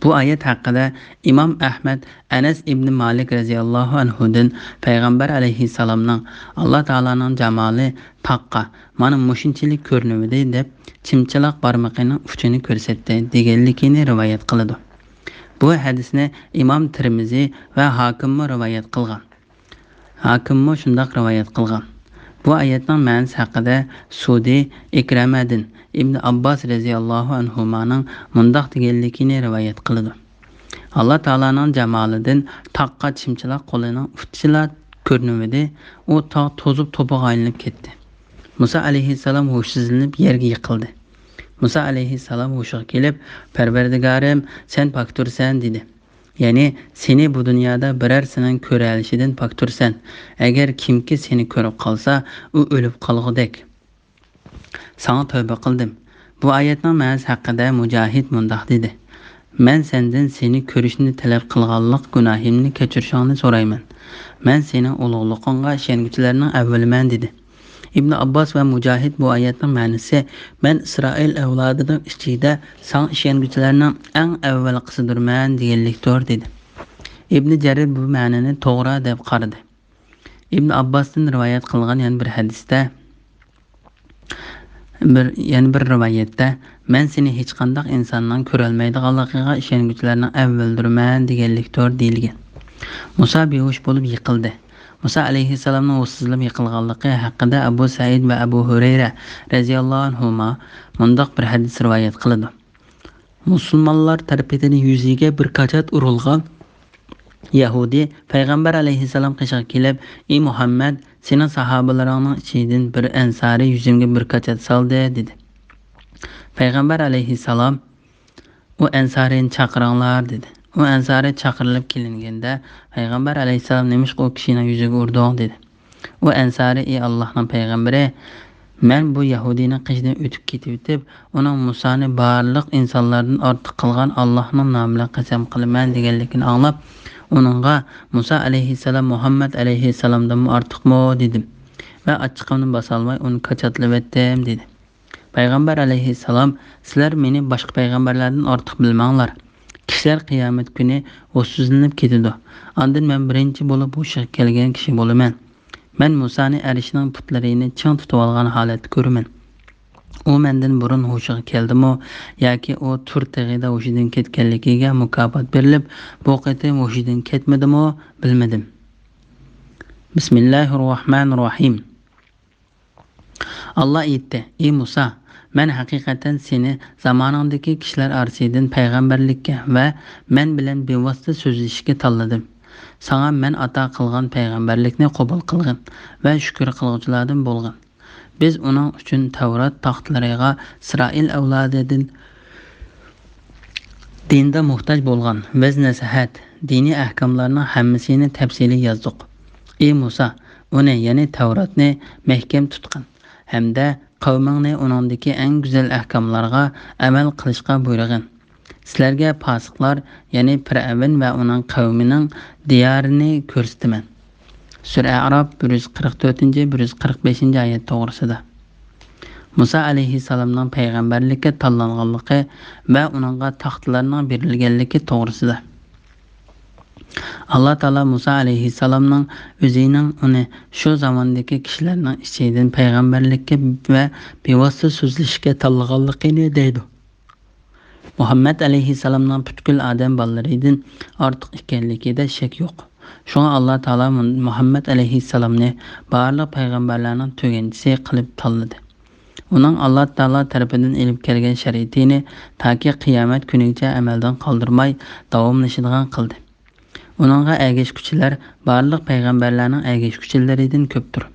بۇ ئايەت ھەققىدە ئىمام ئەھمەد ئەنەس ئىبنى مالىك رەزىياللاھۇ ئەنھۇدىن پەيغەمبەر ئەلەيھىسسالامنىڭ «ئاللا تائالانىڭ جامالى تاغقا مانا مۇشۇنچىلىك كۆرۈنۈۋىدى» دەپ، چىمچىلاق بارمىقىنىڭ ئۇچىنى كۆرسەتتى دېگەنلىكىنى رىۋايەت قىلىدۇ. بۇ ھەدىسنى ئىمام تىرمىزى ۋە ھاكىممۇ رىۋايەت قىلغان. ھاكىممۇ شۇنداق رىۋايەت قىلغان. بۇ ئايەتنىڭ مەنىسى ھەققىدە سۇدى ئىكرەمەدىن ئىبن ئابباس رەزىياللاھۇ ئەنھۇمانىڭ مۇنداق دېگەنلىكىنى رىۋايەت قىلىدۇ: «ئاللا تائالانىڭ جامالىدىن تاغقا چىمچىلاق قولىنىڭ ئۇچىلا كۆرۈنۈۋىدى، ئۇ تاغ توزۇپ توپىغا ئايلىنىپ كەتتى. مۇسا ئەلەيھىسسالام ھوشسىزلىنىپ يەرگە يىقىلدى. مۇسا ئەلەيھىسسالام ھوشىغا كېلىپ، پەرۋەردىگارىم، سەن پاكتۇرسەن» دېدى. يەنى سېنى بۇ دۇنيادا بىرەرسىنىڭ كۆرەلىشىدىن پاكتۇرسەن. ئەگەر كىمكى سېنى كۆرۈپ قالسا، ئۇ ئۆلۈپ قالغۇدەك. ساڭا تەۋبە قىلدىم. بۇ ئايەتنىڭ مەنىسى ھەققىدە مۇجاھىد مۇنداق دېدى: «مەن سەندىن سېنى كۆرۈشنى تەلەپ قىلغانلىق گۇناھىمنى كەچۈرۈشۈڭنى سورايمەن. مەن سېنىڭ ئۇلۇغلۇقۇڭغا ئىشەنگۈچىلەرنىڭ ئەۋۋىلىمەن» دېدى. ئىبن ئابباس ۋە مۇجاھىد بۇ ئايەتنىڭ مەنىسى: «مەن ئىسرائىل ئەۋلادىنىڭ ئىچىدە ساڭا ئىشەنگۈچىلەرنىڭ ئەڭ ئەۋۋەلقىسىدۇرمەن» دېگەنلىكتۇر، دېدى. ئىبن جەرىر بۇ مەنىنى توغرا دەپ قارىدى. ئىبن ئابباستىن رىۋايەت قىلغان يەنە بىر ھەدىستە، بىر، يەنە بىر رىۋايەتتە، «مەن سېنى ھېچقانداق ئىنساننىڭ كۆرەلمەيدىغانلىقىغا ئىشەنگۈچىلەرنىڭ ئەۋۋىلىدۇرمەن» دېگەنلىكتۇر، دېيىلگەن. مۇسا بىھوش بولۇپ يىقىلدى. مۇسا ئەلەيھىسسالامنىڭ ھوشسىزلىنىپ يىقىلغانلىقى ھەققىدە ئەبۇ سەئىد ۋە ئەبۇ ھۇرەيرە رەزىياللاھۇ ئەنھۇما مۇنداق بىر ھەدىس رىۋايەت قىلىدۇ: «مۇسۇلمانلار تەرىپىدىن يۈزىگە بىر كاچات ئۇرۇلغان يەھۇدىي پەيغەمبەر ئەلەيھىسسالام قېشىغا كېلىپ، ئى مۇھەممەد، سېنىڭ ساھابىلىرىڭنىڭ ئىچىدىن بىر ئەنسارى يۈزۈمگە بىر كاچات سالدى» دېدى. پەيغەمبەر ئەلەيھىسسالام: «ئۇ ئەنسارىنى چاقىرىڭلار» دېدى. ئۇ ئەنسارى چاقىرىلىپ كېلىنگەندە، پەيغەمبەر ئەلەيھىسسالام: «نېمىشقا ئۇ كىشىنىڭ يۈزىگە ئۇردۇڭ؟» دېدى. ئۇ ئەنسارى: «ئى ئاللاھنىڭ پەيغەمبىرى، مەن بۇ يەھۇدىينىڭ قېشىدىن ئۆتۈپ كېتىۋېتىپ، ئۇنىڭ مۇسانى بارلىق ئىنسانلاردىن ئارتۇق قىلغان ئاللاھنىڭ نامى بىلەن قەسەم قىلىمەن» دېگەنلىكىنى ئاڭلاپ، ئۇنىڭغا: «مۇسا ئەلەيھىسسالام مۇھەممەد ئەلەيھىسسالامدىنمۇ ئارتۇقمۇ؟» دېدىم ۋە ئاچچىقىمنى باسالماي ئۇنى كاچاتلىۋەتتىم، دېدى. پەيغەمبەر ئەلەيھىسسالام: «سىلەر مېنى باشقا پەيغەمبەرلەردىن ئارتۇق بىلمەڭلار. كىشىلەر قىيامەت كۈنى ھوشسىزلىنىپ كېتىدۇ. ئاندىن مەن بىرىنچى بولۇپ ھوشىغا كەلگەن كىشى بولىمەن. مەن مۇسانى ئەرشنىڭ پۇتلىرىنى چىڭ تۇتۇۋالغان ھالەتتە كۆرىمەن. ئۇ مەندىن بۇرۇن ھوشىغا كەلدىمۇ ياكى ئۇ تۇر تېغىدا ھوشىدىن كەتكەنلىكىگە مۇكاپات بېرىلىپ، بۇ قېتىم ھوشىدىن كەتمىدىمۇ، بىلمىدىم.» بىسمىللاھىررەھمانىررەھىم. ئاللا ئېيتتى: «ئى مۇسا، مەن ھەقىقەتەن سېنى زامانىڭدىكى كىشىلەر ئارىسىدىن پەيغەمبەرلىككە ۋە مەن بىلەن بىۋاسىتە سۆزلىشىشكە تاللىدىم. ساڭا مەن ئاتا قىلغان پەيغەمبەرلىكنى قوبۇل قىلغىن ۋە شۈكۈر قىلغۇچىلاردىن بولغىن. بىز ئۇنىڭ ئۈچۈن تەۋرات تاختىلىرىغا ئىسرائىل ئەۋلادىدىن دىندا موھتاج بولغان ۋەز-نەسىھەت، دىنىي ئەھكاملارنىڭ ھەممىسىنى تەپسىلىي يازدۇق. ئى مۇسا، ئۇنى، يەنى تەۋراتنى مەھكەم تۇتقىن ھەمدە قەۋمىڭنى ئۇنىڭدىكى ئەڭ گۈزەل ئەھكاملارغا ئەمەل قىلىشقا بۇيرۇغىن. سىلەرگە پاسىقلار، يەنى پىرئەۋن ۋە ئۇنىڭ قەۋمىنىڭ دىيارىنى كۆرسىتىمەن. سۈرە ئەئراپ بىر يۈز قىرىق تۆتىنچى، بىر يۈز قىرىق بەشىنچى ئايەت توغرىسىدا. مۇسا ئەلەيھىسسالامنىڭ پەيغەمبەرلىككە تاللانغانلىقى ۋە ئۇنىڭغا تاختىلارنىڭ بېرىلگەنلىكى توغرىسىدا. ئاللا تائالا مۇسا ئەلەيھىسسالامنىڭ ئۆزىنىڭ ئۇنى شۇ زاماندىكى كىشىلەرنىڭ ئىچىدىن پەيغەمبەرلىككە ۋە بىۋاسىتە سۆزلىشىشكە تاللىغانلىقىنى دەيدۇ. مۇھەممەد ئەلەيھىسسالامنىڭ پۈتكۈل ئادەم بالىلىرىدىن ئارتۇق ئىكەنلىكىدە شەك يوق. شۇڭا ئاللا تائالا مۇ-، مۇھەممەد ئەلەيھىسسالامنى بارلىق پەيغەمبەرلەرنىڭ تۆگەنچىسى قىلىپ تاللىدى. ئۇنىڭ ئاللا تائالا تەرىپىدىن ئېلىپ كەلگەن شەرىئىتىنى تاكى قىيامەت كۈنىگىچە ئەمەلدىن قالدۇرماي داۋاملىشىدىغان قىلدى. ئۇنىڭغا ئەگەشكۈچىلەر بارلىق پەيغەمبەرلەرنىڭ ئەگەشكۈچىلىرىدىن كۆپتۇر.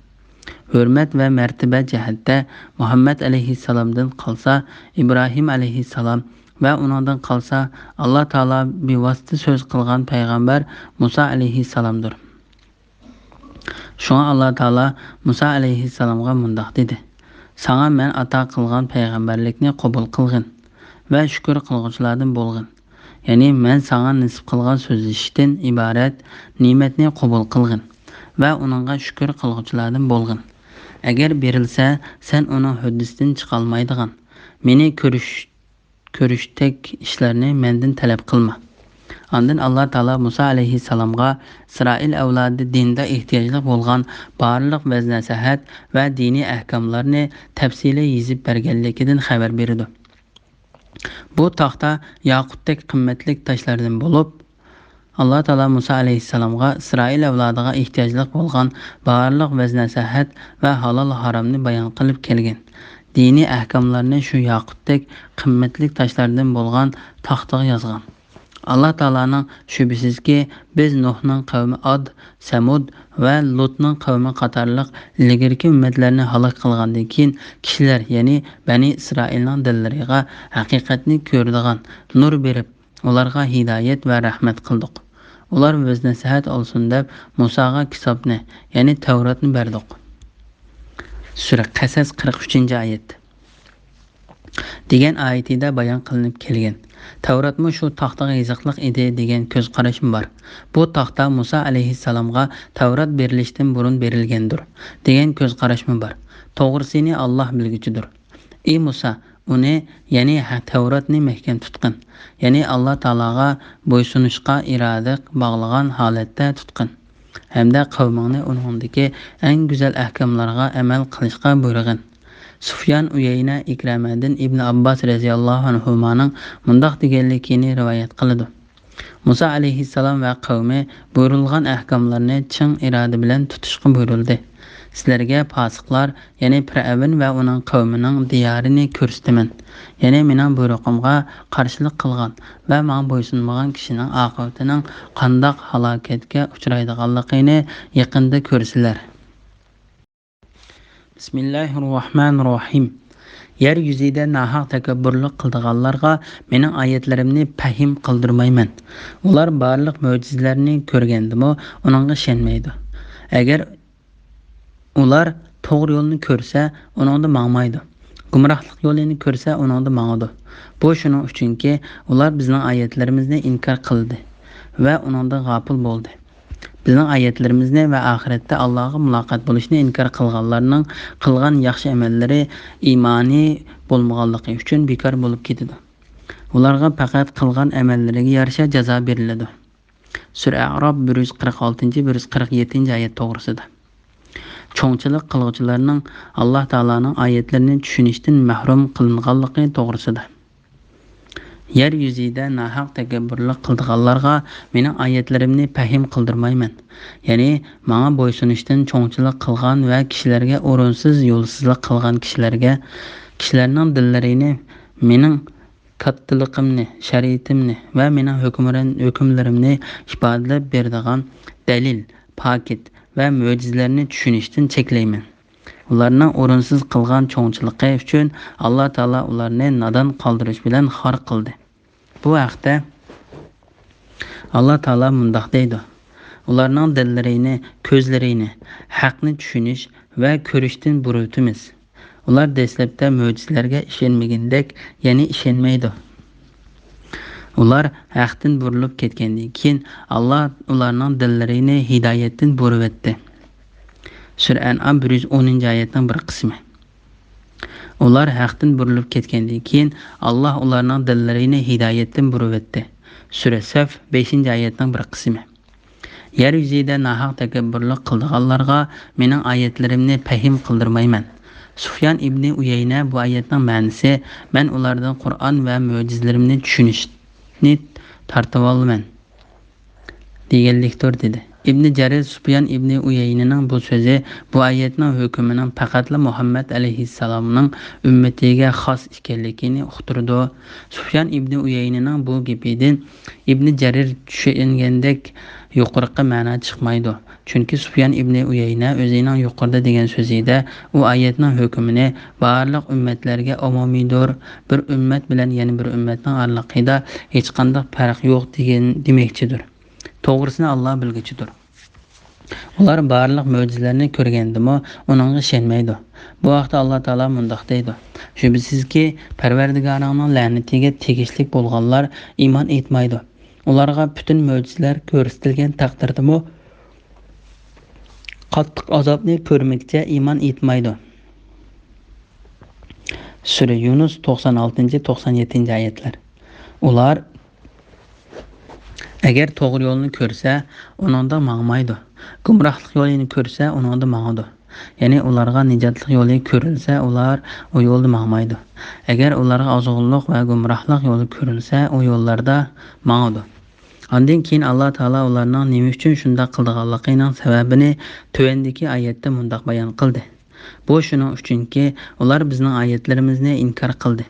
ھۆرمەت ۋە مەرتىبە جەھەتتە مۇھەممەد ئەلەيھىسسالامدىن قالسا ئىبراھىم ئەلەيھىسسالام ۋە ئۇنىڭدىن قالسا ئاللا تائالا بىۋاسىتە سۆز قىلغان پەيغەمبەر مۇسا ئەلەيھىسسالامدۇر. شۇڭا ئاللا تائالا مۇسا ئەلەيھىسسالامغا مۇنداق دېدى: ساڭا مەن ئاتا قىلغان پەيغەمبەرلىكنى قوبۇل قىلغىن ۋە شۈكۈر قىلغۇچىلاردىن بولغىن. يەنى مەن ساڭا نېسىپ قىلغان سۆزلىشىشتىن ئىبارەت نېمەتنى قوبۇل قىلغىن ۋە ئۇنىڭغا شۈكۈر قىلغۇچىلاردىن بولغىن. ئەگەر بېرىلسە، سەن ئۇنىڭ ھۆددىسىدىن چىقالمايدىغان، مېنى كۆرۈش، كۆرۈشتەك ئىشلارنى مەندىن تەلەپ قىلما. ئاندىن ئاللا تائالا مۇسا ئەلەيھىسسالامغا ئىسرائىل ئەۋلادى دىندا ئېھتىياجلىق بولغان بارلىق ۋەز-نەسىھەت ۋە دىنىي ئەھكاملارنى تەپسىلىي يېزىپ بەرگەنلىكىدىن خەۋەر بېرىدۇ. بۇ تاختا ياقۇتتەك قىممەتلىك تاشلاردىن بولۇپ، ئاللا تائالا مۇسا ئەلەيھىسسالامغا ئىسرائىل ئەۋلادىغا ئېھتىياجلىق بولغان بارلىق ۋەز-نەسىھەت ۋە ھالال-ھارامنى بايان قىلىپ كەلگەن دىنىي ئەھكاملارنى شۇ ياقۇتتەك قىممەتلىك تاشلاردىن بولغان تاختىغا يازغان. ئاللا تائالانىڭ، شۈبھىسىزكى، بىز نۇھنىڭ قەۋمى ئاد، سەمۇد ۋە لۇتنىڭ قەۋمى قاتارلىق ئىلگىرىكى ئۈممەتلەرنى ھالاك قىلغاندىن كېيىن، كىشىلەر، يەنى بەنى ئىسرائىلنىڭ دىللىرىغا ھەقىقەتنى كۆرىدىغان نۇر بېرىپ، ئۇلارغا ھىدايەت ۋە رەھمەت قىلدۇق. ئۇلار ۋەز-نەسىھەت ئالسۇن دەپ، مۇساغا كىتابنى، يەنى تەۋراتنى بەردۇق. سۈرە قەسەس، قىرىق ئۈچىنچى ئايەت. دېگەن ئايىتىدە بايان قىلىنىپ كەلگەن، تەۋراتمۇ شۇ تاختىغا يېزىقلىق ئىدى دېگەن كۆز قاراشمۇ بار. بۇ تاختا مۇسا ئەلەيھىسسالامغا تەۋرات بېرىلىشتىن بۇرۇن بېرىلگەندۇر، دېگەن كۆز قاراشمۇ بار. توغرىسىنى ئاللا بىلگۈچىدۇر. ئى مۇسا، ئۇنى، يەنى ھە-، تەۋراتنى مەھكەم تۇتقىن. يەنى ئاللا تائالاغا بويسۇنۇشقا ئىرادە باغلىغان ھالەتتە تۇتقىن. ھەمدە قەۋمىڭنى ئۇنىڭدىكى ئەڭ گۈزەل ئەھكاملارغا ئەمەل قىلىشقا بۇيرۇغىن. سۇفيان ئۇيەينە ئىكرىمەدىن ئىبن ئابباس رەزىياللاھۇ ئەنھۇمانىڭ مۇنداق دېگەنلىكىنى رىۋايەت قىلىدۇ. مۇسا ئەلەيھىسسالام ۋە قەۋمى بۇيرۇلغان ئەھكاملارنى چىڭ ئىرادە بىلەن تۇتۇشقا بۇيرۇلدى. سىلەرگە پاسىقلار، يەنى پىرئەۋن ۋە ئۇنىڭ قەۋمىنىڭ دىيارىنى كۆرسىتىمەن. يەنى مېنىڭ بۇيرۇقۇمغا قارشىلىق قىلغان ۋە ماڭا بويسۇنمىغان كىشىنىڭ ئاقىۋىتىنىڭ قانداق ھالاكەتكە ئۇچرايدىغانلىقىنى يېقىندا كۆرىسىلەر. بىسمىللاھىررەھمانىررەھىم. يەر يۈزىدە ناھەق تەكەببۇرلۇق قىلىدىغانلارغا مېنىڭ ئايەتلىرىمنى پەھىم قىلدۇرمايمەن. ئۇلار بارلىق مۆجىزىلەرنى كۆرگەندىمۇ ئۇنىڭغا ئىشەنمەيدۇ. ئەگەر ئۇلار توغرا يولنى كۆرسە، ئۇنىڭدا ماڭمايدۇ. گۇمراھلىق يولىنى كۆرسە، ئۇنىڭدا ماڭىدۇ. بۇ شۇنىڭ ئۈچۈنكى، ئۇلار بىزنىڭ ئايەتلىرىمىزنى ئىنكار قىلدى ۋە ئۇنىڭدىن غاپىل بولدى. بىزنىڭ ئايەتلىرىمىزنى ۋە ئاخىرەتتە ئاللاغا مۇلاقات بولۇشنى ئىنكار قىلغانلارنىڭ قىلغان ياخشى ئەمەللىرى ئىمانى بولمىغانلىقى ئۈچۈن بىكار بولۇپ كېتىدۇ. ئۇلارغا پەقەت قىلغان ئەمەللىرىگە يارىشا جازا بېرىلىدۇ. سۈرە ئەئراپ بىر يۈز قىرىق ئالتىنچى، بىر يۈز قىرىق يەتتىنچى ئايەت توغرىسىدا. چوڭچىلىق قىلغۇچىلارنىڭ ئاللا تائالانىڭ ئايەتلىرىنى چۈشىنىشتىن مەھرۇم قىلىنغانلىقى توغرىسىدا. يەر يۈزىدە ناھەق تەكەببۇرلۇق قىلىدىغانلارغا مېنىڭ ئايەتلىرىمنى پەھىم قىلدۇرمايمەن. يەنى ماڭا بويسۇنۇشتىن چوڭچىلىق قىلغان ۋە كىشىلەرگە ئورۇنسىز يولسىزلىق قىلغان كىشىلەرگە، كىشىلەرنىڭ دىللىرىنى مېنىڭ كاتتىلىقىمنى، شەرىئىتىمنى ۋە مېنىڭ ھۆكۈمران-، ھۆكۈملىرىمنى ئىپادىلەپ بېرىدىغان دەلىل، پاكىت ۋە مۆجىزىلەرنى چۈشىنىشتىن چەكلەيمەن. ئۇلارنىڭ ئورۇنسىز قىلغان چوڭچىلىقى ئۈچۈن ئاللا تائالا ئۇلارنى نادان قالدۇرۇش بىلەن خار قىلدى. بۇ ھەقتە ئاللا تائالا مۇنداق دەيدۇ: «ئۇلارنىڭ دىللىرىنى، كۆزلىرىنى ھەقنى چۈشىنىش ۋە كۆرۈشتىن بۇرۇۋېتىمىز. ئۇلار دەسلەپتە مۆجىزىلەرگە ئىشەنمىگەندەك، يەنە ئىشەنمەيدۇ. ئۇلار ھەقتىن بۇرۇلۇپ كەتكەندىن كېيىن، ئاللا ئۇلارنىڭ دىللىرىنى ھىدايەتتىن بۇرۇۋەتتى.» سۈرە ئەنئام، بىر يۈز ئونىنچى ئايەتنىڭ بىر قىسمى. ئۇلار ھەقتىن بۇرۇلۇپ كەتكەندىن كېيىن، ئاللا ئۇلارنىڭ دىللىرىنى ھىدايەتتىن بۇرۇۋەتتى. سۈرە سەف، بەشىنچى ئايەتنىڭ بىر قىسمى. يەر يۈزىدە ناھەق تەكەببۇرلۇق قىلىدىغانلارغا مېنىڭ ئايەتلىرىمنى پەھىم قىلدۇرمايمەن. سۇفيان ئىبنى ئۇيەينە بۇ ئايەتنىڭ مەنىسى، مەن ئۇلاردىن قۇرئان ۋە مۆجىزىلىرىمنى چۈشىنىشنى تارتىۋالىمەن دېگەنلىكتۇر، دېدى. ئىبنى جەرىر سۇفيان ئىبنى ئۇيەينىنىڭ بۇ سۆزى بۇ ئايەتنىڭ ھۆكمىنىڭ پەقەتلا مۇھەممەد ئەلەيھىسسالامنىڭ ئۈممىتىگە خاس ئىكەنلىكىنى ئۇقتۇرىدۇ. سۇفيان ئىبنى ئۇيەينىنىڭ بۇ گېپىدىن ئىبنى جەرىر چۈشەنگەندەك يۇقىرىقى مەنا چىقمايدۇ. چۈنكى سۇفيان ئىبنى ئۇيەينە ئۆزىنىڭ يۇقىرىدا دېگەن سۆزىدە ئۇ ئايەتنىڭ ھۆكمىنى بارلىق ئۈممەتلەرگە ئومۇمىيدۇر، بىر ئۈممەت بىلەن يەنە بىر ئۈممەتنىڭ ئارىلىقىدا ھېچقانداق پەرق يوق دېگەن دېمەكچىدۇر. توغرىسىنى ئاللا بىلگۈچىدۇر. ئۇلار بارلىق مۆجىزىلەرنى كۆرگەندىمۇ ئۇنىڭغا ئىشەنمەيدۇ. بۇ ھەقتە ئاللا تائالا مۇنداق دەيدۇ: «شۈبھىسىزكى، پەرۋەردىگارىڭنىڭ لەنىتىگە تېگىشلىك بولغانلار ئىمان ئېيتمايدۇ. ئۇلارغا پۈتۈن مۆجىزىلەر كۆرسىتىلگەن تەقدىردىمۇ قاتتىق ئازابنى كۆرمىگۈچە ئىمان ئېيتمايدۇ.» سۈرە يۇنۇس، توقسان ئالتىنچى، توقسان يەتتىنچى ئايەتلەر. ئۇلار ئەگەر توغرا يولنى كۆرسە، ئۇنىڭدا ماڭمايدۇ. گۇمراھلىق يولىنى كۆرسە، ئۇنىڭدا ماڭىدۇ. يەنى ئۇلارغا نىجاتلىق يولى كۆرۈنسە، ئۇلار ئۇ يولدا ماڭمايدۇ. ئەگەر ئۇلارغا ئازغۇنلۇق ۋە گۇمراھلىق يولى كۆرۈنسە، ئۇ يوللاردا ماڭىدۇ. ئاندىن كېيىن ئاللا تائالا ئۇلارنىڭ نېمە ئۈچۈن شۇنداق قىلىدىغانلىقىنىڭ سەۋەبىنى تۆۋەندىكى ئايەتتە مۇنداق بايان قىلدى: «بۇ شۇنىڭ ئۈچۈنكى، ئۇلار بىزنىڭ ئايەتلىرىمىزنى ئىنكار قىلدى.»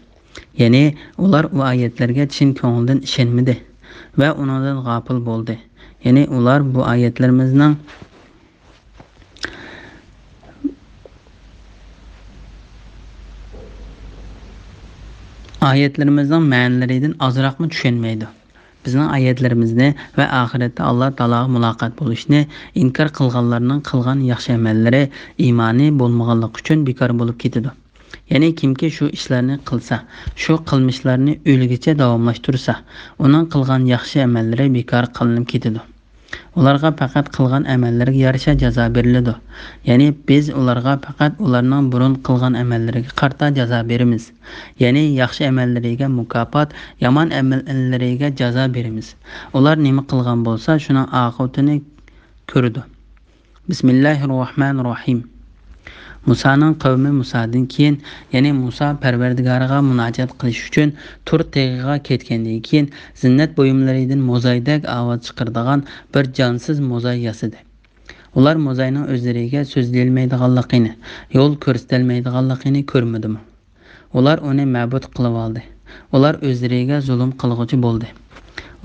يەنى ئۇلار ئۇ ئايەتلەرگە چىن كۆڭلىدىن ئىشەنمىدى ۋە ئۇنىڭدىن غاپىل بولدى. يەنى ئۇلار بۇ ئايەتلىرىمىزنىڭ، ئايەتلىرىمىزنىڭ مەنىلىرىدىن ئازراقمۇ چۈشەنمەيدۇ. بىزنىڭ ئايەتلىرىمىزنى ۋە ئاخىرەتتە ئاللا تائالاغا مۇلاقات بولۇشنى ئىنكار قىلغانلارنىڭ قىلغان ياخشى ئەمەللىرى ئىمانى بولمىغانلىقى ئۈچۈن بىكار بولۇپ كېتىدۇ. يەنى كىمكى شۇ ئىشلارنى قىلسا، شۇ قىلمىشلارنى ئۆلگىچە داۋاملاشتۇرسا، ئۇنىڭ قىلغان ياخشى ئەمەللىرى بىكار قىلىنىپ كېتىدۇ. ئۇلارغا پەقەت قىلغان ئەمەللىرىگە يارىشا جازا بېرىلىدۇ. يەنى بىز ئۇلارغا پەقەت ئۇلارنىڭ بۇرۇن قىلغان ئەمەللىرىگە قارىتا جازا بېرىمىز. يەنى ياخشى ئەمەللىرىگە مۇكاپات، يامان ئەمەللىرىگە جازا بېرىمىز. ئۇلار نېمە قىلغان بولسا، شۇنىڭ ئاقىۋىتىنى كۆرىدۇ. بىسمىللاھىررەھمانىررەھىم. مۇسانىڭ قەۋمى مۇسادىن كېيىن، يەنى مۇسا پەرۋەردىگارىغا مۇناجات قىلىش ئۈچۈن تۇر تېغىغا كەتكەندىن كېيىن، زىننەت بۇيۇملىرىدىن موزايدەك ئاۋاز چىقىرىدىغان بىر جانسىز موزاي ياسىدى. ئۇلار موزاينىڭ ئۆزلىرىگە سۆزلىيەلمەيدىغانلىقىنى، يول كۆرسىتەلمەيدىغانلىقىنى كۆرمىدىمۇ؟ ئۇلار ئۇنى مەبۇد قىلىۋالدى. ئۇلار ئۆزلىرىگە زۇلۇم قىلغۇچى بولدى.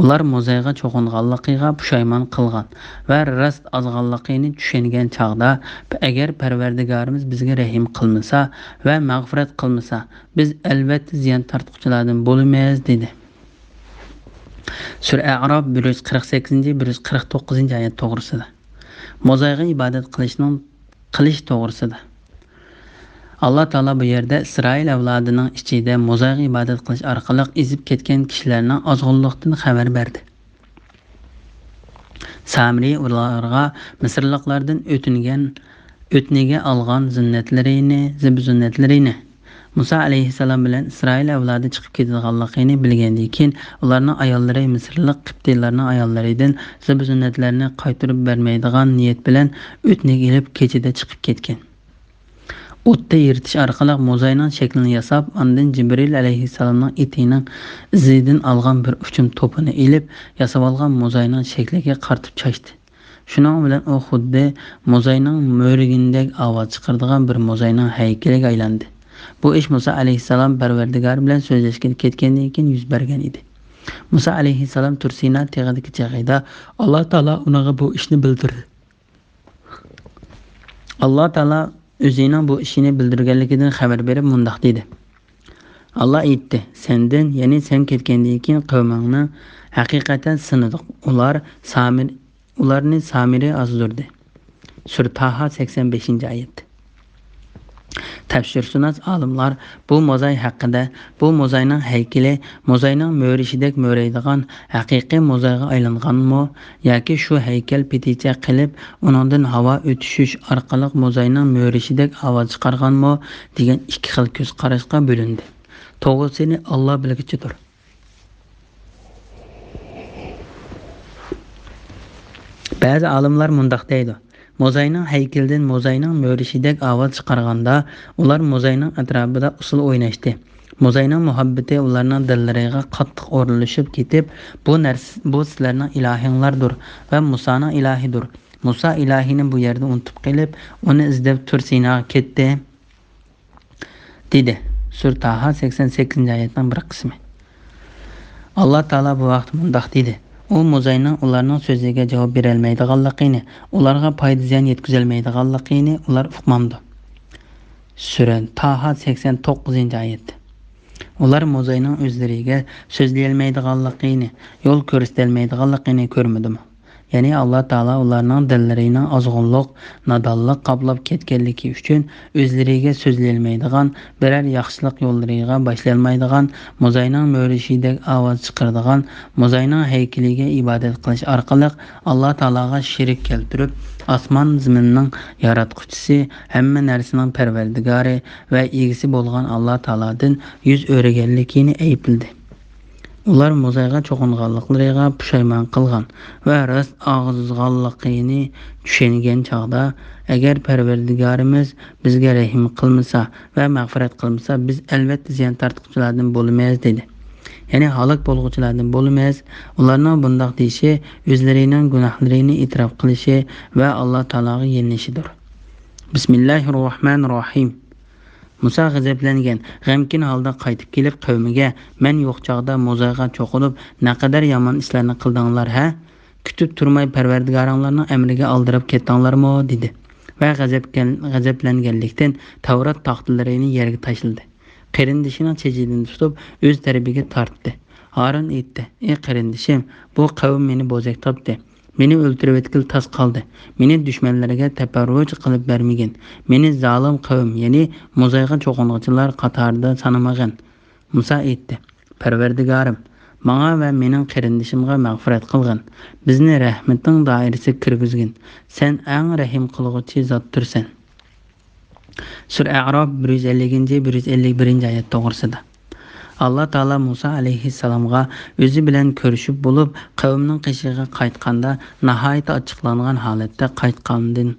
ئۇلار موزايغا چوقۇنغانلىقىغا پۇشايمان قىلغان ۋە راست ئازغانلىقىنى چۈشەنگەن چاغدا، ئەگەر پەرۋەردىگارىمىز بىزگە رەھىم قىلمىسا ۋە مەغپىرەت قىلمىسا، بىز ئەلۋەتتە زىيان تارتقۇچىلاردىن بولىمىز، دېدى. سۈرە ئەئراف، بىر يۈز قىرىق سەككىزىنچى، بىر يۈز قىرىق توققۇزىنچى ئايەت توغرىسىدا. موزايغا ئىبادەت قىلىشنىڭ، قىلىش توغرىسىدا. ئاللا تائالا بۇ يەردە ئىسرائىل ئەۋلادىنىڭ ئىچىدە موزايغا ئىبادەت قىلىش ئارقىلىق ئېزىپ كەتكەن كىشىلەرنىڭ ئازغۇنلۇقتىن خەۋەر بەردى. سامرى ئۇلارغا مىسىرلىقلاردىن ئۆتۈنگەن، ئۆتنىگە ئالغان زىننەتلىرىنى، زىبۇ زىننەتلىرىنى، مۇسا ئەلەيھىسسالام بىلەن ئىسرائىل ئەۋلادى چىقىپ كېتىدىغانلىقىنى بىلگەندىن كېيىن، ئۇلارنىڭ ئاياللىرى مىسىرلىق قىپتىيلارنىڭ ئاياللىرىدىن زىبۇ زىننەتلەرنى قايتۇرۇپ بەرمەيدىغان نىيەت بىلەن ئۆتنىگە ئېلىپ كېچىدە چىقىپ كەتكەن. ئوتتا ئېرىتىش ئارقىلىق موزاينىڭ شەكلىنى ياساپ، ئاندىن جىبرىل ئەلەيھىسسالامنىڭ ئېتىنىڭ ئىزىدىن ئالغان بىر ئۇچۇم توپىنى ئېلىپ، ياسىۋالغان موزاينىڭ شەكلىگە قارىتىپ چاچتى. شۇنىڭ بىلەن ئۇ خۇددى موزاينىڭ مۆرىگىنىدەك ئاۋاز چىقىرىدىغان بىر موزاينىڭ ھەيكىلىگە ئايلاندى. بۇ ئىش مۇسا ئەلەيھىسسالام پەرۋەردىگارى بىلەن سۆزلەشكىلى كەتكەندىن كېيىن يۈز بەرگەن ئىدى. مۇسا ئەلەيھىسسالام تۇرسىنا تېغىدىكى چېغىدا ئاللا تائالا ئۇنىڭغا بۇ ئىشنى بىلدۈردى. ئاللا تائالا ئۆزىنىڭ بۇ ئىشىنى بىلدۈرگەنلىكىدىن خەۋەر بېرىپ مۇنداق دېدى: ئاللا ئېيتتى، سەندىن، يەنى سەن كەتكەندىن كېيىن قەۋمىڭنى ھەقىقەتەن سىنىدۇق. ئۇلار سامىر-، ئۇلارنى سامىرى ئازدۇردى. سۈرە تاھا، سەكسەن بەشىنچى ئايەت. تەپسىرشۇناس ئالىملار بۇ موزاي ھەققىدە، بۇ موزاينىڭ ھەيكىلى موزاينىڭ مۆرىشىدەك مۆرەيدىغان ھەقىقىي موزايغا ئايلانغانمۇ ياكى شۇ ھەيكەل پېتىچە قېلىپ، ئۇنىڭدىن ھاۋا ئۆتۈشۈش ئارقىلىق موزاينىڭ مۆرىشىدەك ئاۋاز چىقارغانمۇ دېگەن ئىككى خىل كۆز قاراشقا بۆلۈندى. توغرىسىنى ئاللا بىلگۈچىدۇر. بەزى ئالىملار مۇنداق دەيدۇ، موزاينىڭ ھەيكىلىدىن موزاينىڭ مۆرىشىدەك ئاۋاز چىقارغاندا، ئۇلار موزاينىڭ ئەتراپىدا ئۇسسۇل ئويناشتى. موزاينىڭ مۇھەببىتى ئۇلارنىڭ دىللىرىغا قاتتىق ئورۇنلىشىپ كېتىپ، بۇ نەرسە، بۇ سىلەرنىڭ ئىلاھىڭلاردۇر ۋە مۇسانىڭ ئىلاھىدۇر. مۇسا ئىلاھىنى بۇ يەردە ئۇنتۇپ قېلىپ، ئۇنى ئىزدەپ تۇر سىناغا كەتتى. دېدى. سۈرە تاھا، سەكسەن سەككىزىنچى ئايەتنىڭ بىر قىسمى. ئاللا تائالا بۇ ۋاقىتتا مۇنداق دېدى، ئۇ موزاينىڭ ئۇلارنىڭ سۆزىگە جاۋاب بېرەلمەيدىغانلىقىنى، ئۇلارغا پايدا زىيان يەتكۈزەلمەيدىغانلىقىنى ئۇلار ئۇقمامدۇ؟ سۈرە تاھا، سەكسەن توققۇزىنچى ئايەت. ئۇلار موزاينىڭ ئۆزلىرىگە سۆزلىيەلمەيدىغانلىقىنى، يول كۆرسىتەلمەيدىغانلىقىنى كۆرمىدىمۇ؟ يەنى ئاللا تائالا ئۇلارنىڭ دىللىرىنىڭ ئازغۇنلۇق، نادانلىق قاپلاپ كەتكەنلىكى ئۈچۈن ئۆزلىرىگە سۆزلىيەلمەيدىغان، بىرەر ياخشىلىق يوللىرىغا باشلىيالمايدىغان، موزاينىڭ مۆرىشىدەك ئاۋاز چىقىرىدىغان، موزاينىڭ ھەيكىلىگە ئىبادەت قىلىش ئارقىلىق ئاللا تائالاغا شېرىك كەلتۈرۈپ، ئاسمان زېمىننىڭ ياراتقۇچىسى، ھەممە نەرسىنىڭ پەرۋەردىگارى ۋە ئىگىسى بولغان ئاللا تائالادىن يۈز ئۆرۈگەنلىكىنى ئەيىبلىدى. ئۇلار موزايغا چوقۇنغانلىقلىرىغا پۇشايمان قىلغان ۋە راست ئاغزىغانلىقىنى چۈشەنگەن چاغدا، ئەگەر پەرۋەردىگارىمىز بىزگە رەھىم قىلمىسا ۋە مەغپىرەت قىلمىسا، بىز ئەلۋەتتە زىيان تارتقۇچىلاردىن بولىمىز، دېدى. يەنى ھالاك بولغۇچىلاردىن بولىمىز. ئۇلارنىڭ بۇنداق دېيىشى ئۆزلىرىنىڭ گۇناھلىرىنى ئېتىراپ قىلىشى ۋە ئاللا تائالاغا يېلىنىشىدۇر. بىسمىللاھىررەھمانىررەھىم. مۇسا غەزەپلەنگەن، غەمكىن ھالدا قايتىپ كېلىپ قەۋمىگە، مەن يوق چاغدا موزايغا چوقۇنۇپ، نەقەدەر يامان ئىشلارنى قىلدىڭلار ھە؟ كۈتۈپ تۇرماي پەرۋەردىگارىڭلارنىڭ ئەمرىگە ئالدىراپ كەتتىڭلارمۇ؟ دېدى. ۋە غەزەپكەن-، غەزەپلەنگەنلىكتىن تەۋرات تاختىلىرىنى يەرگە تاشلىدى. قېرىندىشىنىڭ چېچىدىن تۇتۇپ ئۆز تەرىپىگە تارتتى. ھارۇن ئېيتتى، ئى قېرىندىشىم، بۇ قەۋم مېنى بوزەك تاپتى. مېنى ئۆلتۈرۈۋەتكىلى تاس قالدى. مېنى دۈشمەنلەرگە تەپەررۇچ قىلىپ بەرمىگىن. مېنى زالىم قەۋم، يەنى موزايغا چوقۇنغۇچىلار قاتارىدا سانىمىغىن. مۇسا ئېيتتى، پەرۋەردىگارىم، ماڭا ۋە مېنىڭ قېرىندىشىمغا مەغپىرەت قىلغىن. بىزنى رەھمىتىڭ دائىرىسىگە كىرگۈزگىن. سەن ئەڭ رەھىم قىلغۇچى زاتتۇرسەن. سۈرە ئەئراف، بىر يۈز ئەللىكىنچى، بىر يۈز ئەللىك بىرىنچى ئايەت توغرىسىدا. ئاللا تائالا مۇسا ئەلەيھىسسالامغا ئۆزى بىلەن كۆرۈشۈپ بولۇپ، قەۋمىنىڭ قېشىغا قايتقاندا، ناھايىتى ئاچچىقلانغان ھالەتتە قايتقاندىن،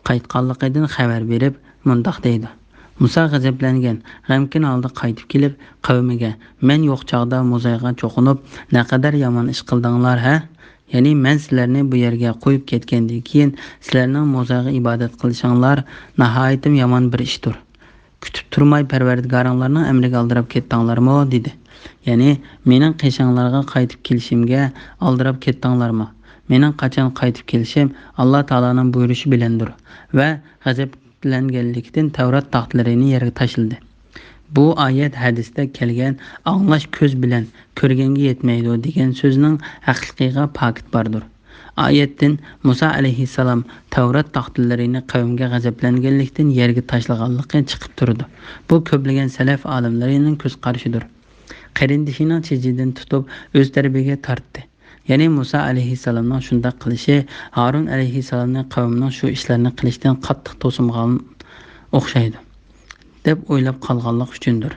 قايتقانلىقىدىن خەۋەر بېرىپ، مۇنداق دەيدۇ، مۇسا غەزەپلەنگەن، غەمكىن ھالدا قايتىپ كېلىپ، قەۋمىگە، مەن يوق چاغدا موزايغا چوقۇنۇپ، نەقەدەر يامان ئىش قىلدىڭلار ھە؟ يەنى مەن سىلەرنى بۇ يەرگە قويۇپ كەتكەندىن كېيىن، سىلەرنىڭ موزايغا ئىبادەت قىلىشىڭلار ناھايىتىمۇ يامان بىر ئىشتۇر. كۈتۈپ تۇرماي پەرۋەردىگارىڭلارنىڭ ئەمرىگە ئالدىراپ كەتتىڭلارمۇ؟ دېدى. يەنى، مېنىڭ قېشىڭلارغا قايتىپ كېلىشىمگە ئالدىراپ كەتتىڭلارمۇ؟ مېنىڭ قاچان قايتىپ كېلىشىم ئاللا تائالانىڭ بۇيرۇشى بىلەندۇر. ۋە غەزەپلەنگەنلىكتىن تەۋرات تاختىلىرىنى يەرگە تاشلىدى. بۇ ئايەت ھەدىستە كەلگەن «ئاڭلاش كۆز بىلەن، كۆرگەنگە يەتمەيدۇ» دېگەن سۆزنىڭ ھەقلىقىگە پاكىت باردۇر. ئايەتتىن مۇسا ئەلەيھىسسالام تەۋرات تاختىلىرىنى قەۋمگە غەزەپلەنگەنلىكتىن يەرگە تاشلىغانلىقى چىقىپ تۇرىدۇ. بۇ كۆپلىگەن سەلەف ئالىملىرىنىڭ كۆز قارىشىدۇر. قېرىندىشىنىڭ چېچىدىن تۇتۇپ، ئۆز تەرىپىگە تارتتى. يەنى مۇسا ئەلەيھىسسالامنىڭ شۇنداق قىلىشى ھارۇن ئەلەيھىسسالامنى قەۋمىنىڭ شۇ ئىشلارنى قىلىشتىن قاتتىق توسۇمىغان ئوخشايدۇ، دەپ ئويلاپ قالغانلىقى ئۈچۈندۇر.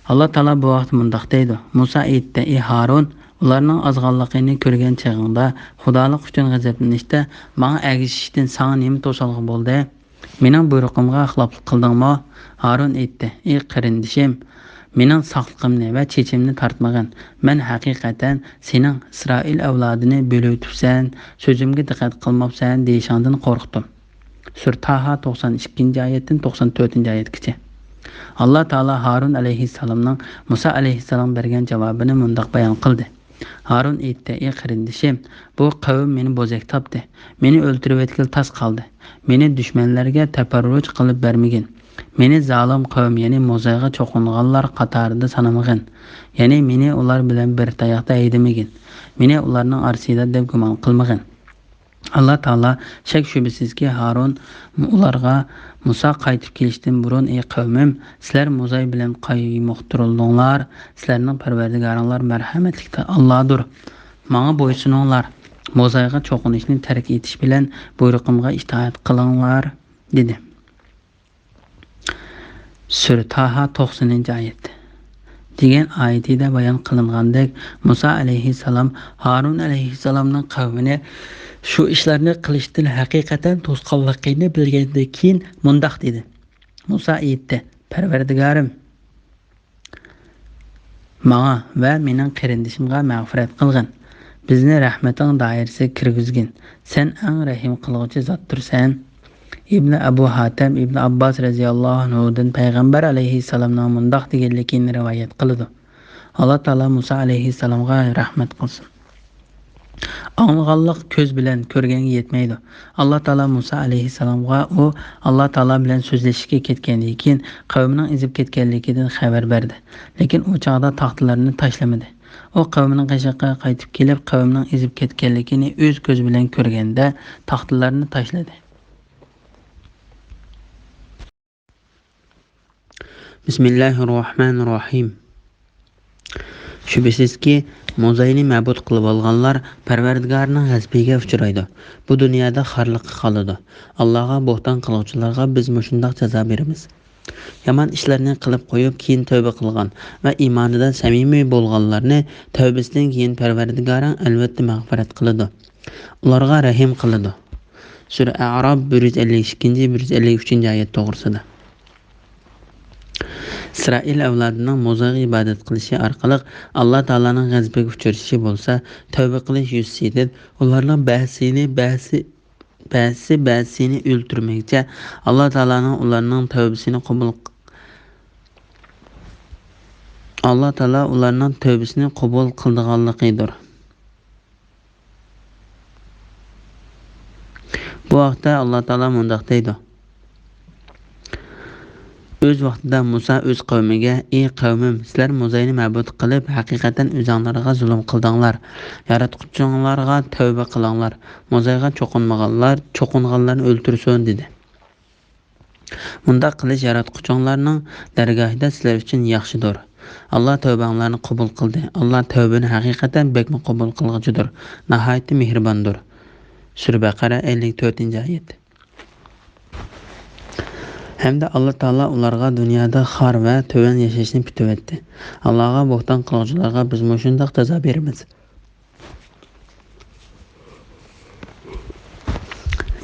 ئاللا تائالا بۇ ۋاقىتتا مۇنداق دەيدۇ، مۇسا ئېيتتى، ئى ھارۇن، ئۇلارنىڭ ئازغانلىقىنى كۆرگەن چېغىڭدا، خۇدالىق ئۈچۈن غەزەپلىنىشتە ماڭا ئەگىشىشتىن ساڭا نېمە توسالغۇ بولدى؟ مېنىڭ بۇيرۇقۇمغا خىلاپلىق قىلدىڭمۇ؟ ھارۇن ئېيتتى، ئى قېرىندىشىم، مېنىڭ ساقلىقىمنى ۋە چېچىمنى تارتمىغىن. مەن ھەقىقەتەن سېنىڭ ئىسرائىل ئەۋلادىنى بۆلۈۋېتىپسەن، سۆزۈمگە دىققەت قىلماپسەن دېيىشىڭدىن قورقتۇم. سۈرە تاھا، توقسان ئىككىنچى ئايەتتىن توقسان تۆتىنچى ئايەتكىچە. ئاللا تائالا ھارۇن ئەلەيھىسسالامنىڭ مۇسا ئەلەيھىسسالامغا بەرگەن جاۋابىنى مۇنداق بايان قىلدى. ھارۇن ئېيتتى، ئى قېرىندىشىم، بۇ قەۋم مېنى بوزەك تاپتى. مېنى ئۆلتۈرۈۋەتكىلى تاس قالدى. مېنى دۈشمەنلەرگە تەپەررۇچ قىلىپ بەرمىگىن. مېنى زالىم قەۋم، يەنى موزايغا چوقۇنغانلار قاتارىدا سانىمىغىن. يەنى مېنى ئۇلار بىلەن بىر تاياقتا ھەيدىمىگىن. مېنى ئۇلارنىڭ ئارىسىدا دەپ گۇمان قىلمىغىن. ئاللا تائالا شەك-شۈبھىسىزكى، ھارۇن ئۇلارغا، مۇسا قايتىپ كېلىشتىن بۇرۇن، ئەي قەۋمىم، سىلەر موزاي بىلەن قايمۇقتۇرۇلدۇڭلار، سىلەرنىڭ پەرۋەردىگارىڭلار مەرھەمەتلىك ئاللادۇر. ماڭا بويسۇنۇڭلار، موزايغا چوقۇنۇشنى تەرك ئېتىش بىلەن بۇيرۇقۇمغا ئىتائەت قىلىڭلار، دېدى. سۈرە تاھا، توقسىنىنچى ئايەت. دېگەن ئايىتىدە بايان قىلىنغاندەك، مۇسا ئەلەيھىسسالام ھارۇن ئەلەيھىسسالامنىڭ قەۋمىنى شۇ ئىشلارنى قىلىشتىن ھەقىقەتەن توسقانلىقىنى بىلگەندىن كېيىن مۇنداق دېدى. مۇسا ئېيتتى: پەرۋەردىگارىم، ماڭا ۋە مېنىڭ قېرىندىشىمغا مەغپىرەت قىلغىن. بىزنى رەھمىتىڭ دائىرىسىگە كىرگۈزگىن. سەن ئەڭ رەھىم قىلغۇچى زاتتۇرسەن. ئىبنى ئەبۇ ھاتەم ئىبنى ئابباس رەزىياللاھۇ ئەنھۇدىن پەيغەمبەر ئەلەيھىسسالامنىڭ مۇنداق دېگەنلىكىنى رىۋايەت قىلىدۇ. ئاللا تائالا مۇسا ئەلەيھىسسالامغا رەھمەت قىلسۇن. ئاڭلىغانلىق كۆز بىلەن كۆرگەنگە يەتمەيدۇ. ئاللا تائالا مۇسا ئەلەيھىسسالامغا ئۇ ئاللا تائالا بىلەن سۆزلىشىشكە كەتكەندىن كېيىن قەۋمىنىڭ ئېزىپ كەتكەنلىكىدىن خەۋەر بەردى. لېكىن ئۇ چاغدا تاختىلارنى تاشلىمىدى. ئۇ قەۋمىنىڭ قېشىغا قايتىپ كېلىپ، قەۋمىنىڭ ئېزىپ كەتكەنلىكىنى ئۆز كۆزى بىلەن كۆرگەندە، تاختىلارنى تاشلىدى. بىسمىللاھىررەھمانىررەھىم. شۈبھىسىزكى، موزاينى مەبۇد قىلىۋالغانلار پەرۋەردىگارنىڭ غەزىپىگە ئۇچرايدۇ. بۇ دۇنيادا خارلىققا قالىدۇ. ئاللاغا بوھتان قىلغۇچىلارغا بىز مۇشۇنداق جازا بېرىمىز. يامان ئىشلارنى قىلىپ قويۇپ، كېيىن تەۋبە قىلغان ۋە ئىمانىدا سەمىمىي بولغانلارنى تەۋبىسىدىن كېيىن پەرۋەردىگارىڭ ئەلۋەتتە مەغپىرەت قىلىدۇ. ئۇلارغا رەھىم قىلىدۇ. سۈرە ئەئراپ بىر يۈز ئەللىك ئىككىنچى، بىر يۈز ئەللىك ئۈچىنچى ئايەت توغرىسىدا. ئىسرائىل ئەۋلادىنىڭ موزايغا ئىبادەت قىلىشى ئارقىلىق ئاللا تائالانىڭ غەزىپىگە ئۇچرىشىشى بولسا، تەۋبە قىلىش يۈزىسىدىن ئۇلارنىڭ بەزىسىنى، بەزىسى، بەزىسى بەزىسىنى ئۆلتۈرمىگۈچە، ئاللا تائالانىڭ ئۇلارنىڭ تەۋبىسىنى قوبۇل، ئاللا تائالا ئۇلارنىڭ تەۋبىسىنى قوبۇل قىلىدىغانلىقىدۇر. بۇ ھەقتە ئاللا تائالا مۇنداق دەيدۇ. ئۆز ۋاقتىدا مۇسا ئۆز قەۋمىگە، ئى قەۋمىم، سىلەر موزاينى مەبۇد قىلىپ، ھەقىقەتەن ئۆزۈڭلارغا زۇلۇم قىلدىڭلار. ياراتقۇچىڭلارغا تەۋبە قىلىڭلار. موزايغا چوقۇنمىغانلار، چوقۇنغانلارنى ئۆلتۈرسۇن، دېدى. مۇنداق قىلىش ياراتقۇچىڭلارنىڭ دەرگاھىدا سىلەر ئۈچۈن ياخشىدۇر. ئاللا تەۋبەڭلارنى قوبۇل قىلدى. ئاللا تەۋبىنى ھەقىقەتەن بەكمۇ قوبۇل قىلغۇچىدۇر، ناھايىتى مېھرىباندۇر. سۈرە بەقەرە، ئەللىك تۆتىنچى ئايەت. ھەمدە ئاللا تائالا ئۇلارغا دۇنيادا خار ۋە تۆۋەن ياشاشنى پۈتۈۋەتتى. ئاللاغا بوھتان قىلغۇچىلارغا بىز مۇشۇنداق جازا بېرىمىز.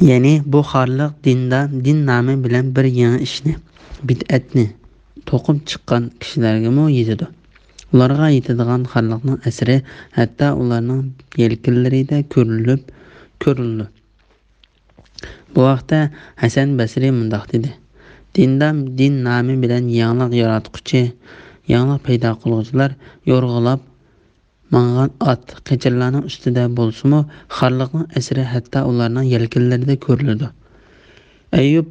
يەنى بۇ خارلىق دىندا دىن نامى بىلەن بىر يېڭى ئىشنى، بىدئەتنى توقۇپ چىققان كىشىلەرگىمۇ يېتىدۇ. ئۇلارغا يېتىدىغان خارلىقنىڭ ئەسىرى ھەتتا ئۇلارنىڭ يەلكىنلىرىدە كۆرۈلۈپ، كۆرۈلىدۇ. بۇ ھەقتە ھەسەن بەسرى مۇنداق دېدى: دىندا دىن نامى بىلەن يېڭىلىق ياراتقۇچى، يېڭىلىق پەيدا قىلغۇچىلار يورغىلاپ ماڭغان ئات، قېچىرلارنىڭ ئۈستىدە بولسىمۇ، خارلىقنىڭ ئەسىرى ھەتتا ئۇلارنىڭ يەلكىنلىرىدە كۆرۈلىدۇ. ئەييۇب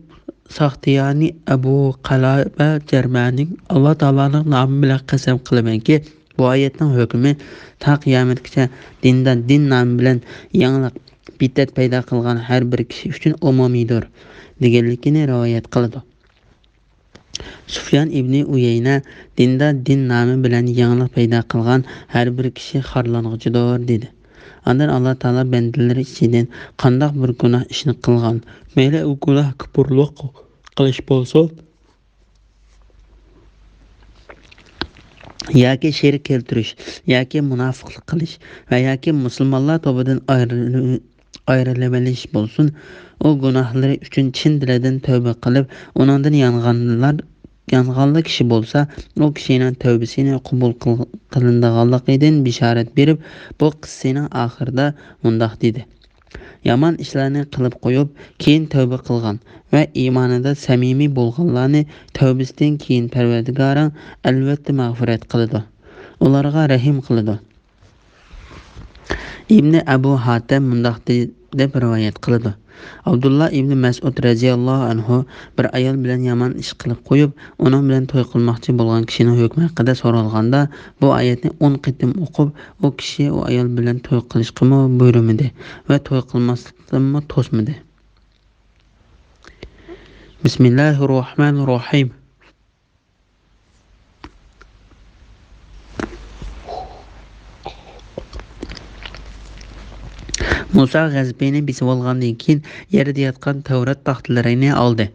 ساختىيانى، ئەبۇ قەلابە جەرمەنى، ئاللا تائالانىڭ نامى بىلەن قەسەم قىلىمەنكى، بۇ ئايەتنىڭ ھۆكمى تا قىيامەتكىچە دىندا دىن نامى بىلەن يېڭىلىق، بىدئەت پەيدا قىلغان ھەر بىر كىشى ئۈچۈن ئومۇمىيدۇر، دېگەنلىكىنى رىۋايەت قىلىدۇ. سۇفيان ئىبنى ئۇيەينە، دىندا دىن نامى بىلەن يېڭىلىق پەيدا قىلغان ھەر بىر كىشى خارلانغۇچىدۇر، دېدى. ئاندىن ئاللا تائالا بەندىلىرى ئىچىدىن قانداق بىر گۇناھ ئىشنى قىلغان، مەيلى ئۇ گۇناھ كۇپۇرلۇق قىلىش بولسۇن، ياكى شېرىك كەلتۈرۈش، ياكى مۇناپىقلىق قىلىش ۋە ياكى مۇسۇلمانلار توپىدىن ئايرىلىۋېلىش بولسۇن، ئۇ گۇناھلىرى ئۈچۈن چىن دىلىدىن تەۋبە قىلىپ، ئۇنىڭدىن يانغانلار، يانغانلا كىشى بولسا، ئۇ كىشىنىڭ تەۋبىسىنى قوبۇل قىل-، قىلىنىدىغانلىقىدىن بېشارەت بېرىپ، بۇ قىسسىنىڭ ئاخىرىدا مۇنداق دېدى: يامان ئىشلارنى قىلىپ قويۇپ، كېيىن تەۋبە قىلغان ۋە ئىمانىدا سەمىمىي بولغانلارنى تەۋبىسىدىن كېيىن پەرۋەردىگارىڭ ئەلۋەتتە مەغپىرەت قىلىدۇ. ئۇلارغا رەھىم قىلىدۇ. ئىبنى ئەبۇ ھاتەم مۇنداق دېدى، دەپ رىۋايەت قىلىدۇ. ئابدۇللا ئىبنى مەسئۇد رەزىياللاھۇ ئەنھۇ بىر ئايال بىلەن يامان ئىش قىلىپ قويۇپ، ئۇنىڭ بىلەن توي قىلماقچى بولغان كىشىنىڭ ھۆكمى ھەققىدە سورالغاندا، بۇ ئايەتنى ئون قېتىم ئوقۇپ، ئۇ كىشى ئۇ ئايال بىلەن توي قىلىشقىمۇ بۇيرۇمىدى ۋە توي قىلماسلىقتىنمۇ توسمىدى. بىسمىللاھىررەھمانىررەھىم. مۇسا غەزىپىنى بېسىۋالغاندىن كېيىن، يەردە ياتقان تەۋرات تاختىلىرىنى ئالدى.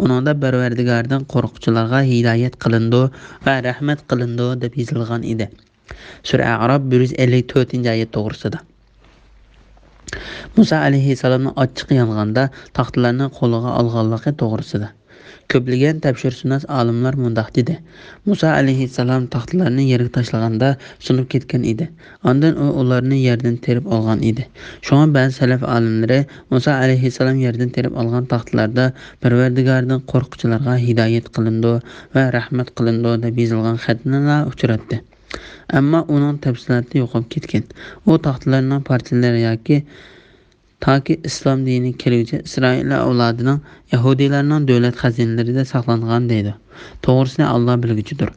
ئۇنىڭدا پەرۋەردىگاردىن قورققۇچىلارغا ھىدايەت قىلىنىدۇ ۋە رەھمەت قىلىنىدۇ، دەپ يېزىلغان ئىدى. سۈرە ئەئراپ، بىر يۈز ئەللىك تۆتىنچى ئايەت توغرىسىدا. مۇسا ئەلەيھىسسالامنىڭ ئاچچىقى يانغاندا، تاختىلارنى قولىغا ئالغانلىقى توغرىسىدا. كۆپلىگەن تەپسىرشۇناس ئالىملار مۇنداق دېدى: مۇسا ئەلەيھىسسالام تاختىلارنى يەرگە تاشلىغاندا سۇنۇپ كەتكەن ئىدى. ئاندىن ئۇ ئۇلارنى يەردىن تېرىپ ئالغان ئىدى. شۇڭا بەزى سەلەف ئالىملىرى مۇسا ئەلەيھىسسالام يەردىن تېرىپ ئالغان تاختىلاردا پەرۋەردىگاردىن قورققۇچىلارغا ھىدايەت قىلىنىدۇ ۋە رەھمەت قىلىنىدۇ، دەپ يېزىلغان خەتنىلا ئۇچراتتى. ئەمما ئۇنىڭ تەپسىلاتى يوقاپ كەتكەن. ئۇ تاختىلارنىڭ پارچىلىرى ياكى تاكى ئىسلام دىنى كەلگۈچە ئىسرائىل ئەۋلادىنىڭ، يەھۇدىيلارنىڭ دۆلەت خەزىنىلىرىدە ساقلانغان دەيدۇ. توغرىسىنى ئاللا بىلگۈچىدۇر.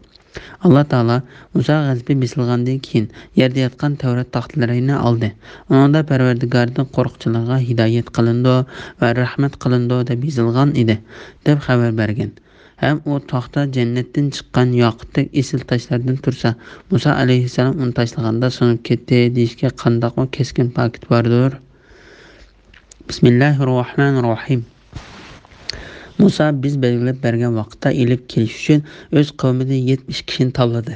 ئاللا تائالا مۇسا غەزىپى بېسىلغاندىن كېيىن يەردە ياتقان تەۋرات تاختىلىرىنى ئالدى. ئۇنىڭدا پەرۋەردىگاردىن قورققۇچىلارغا ھىدايەت قىلىنىدۇ ۋە رەھمەت قىلىنىدۇ دەپ يېزىلغان ئىدى، دەپ خەۋەر بەرگەن. ھەم ئۇ تاختا جەننەتتىن چىققان ياقۇتتەك ئېسىل تاشلاردىن تۇرسا، مۇسا ئەلەيھىسسالام ئۇنى تاشلىغاندا سۇنۇپ كەتتى دېيىشكە قانداقمۇ كەسكىن پاكىت باردۇر؟ بىسمىللاھىررەھمانىررەھىم. مۇسا بىز بەلگىلەپ بەرگەن ۋاقىتتا ئېلىپ كېلىش ئۈچۈن ئۆز قەۋمىدىن يەتمىش كىشىنى تاللىدى.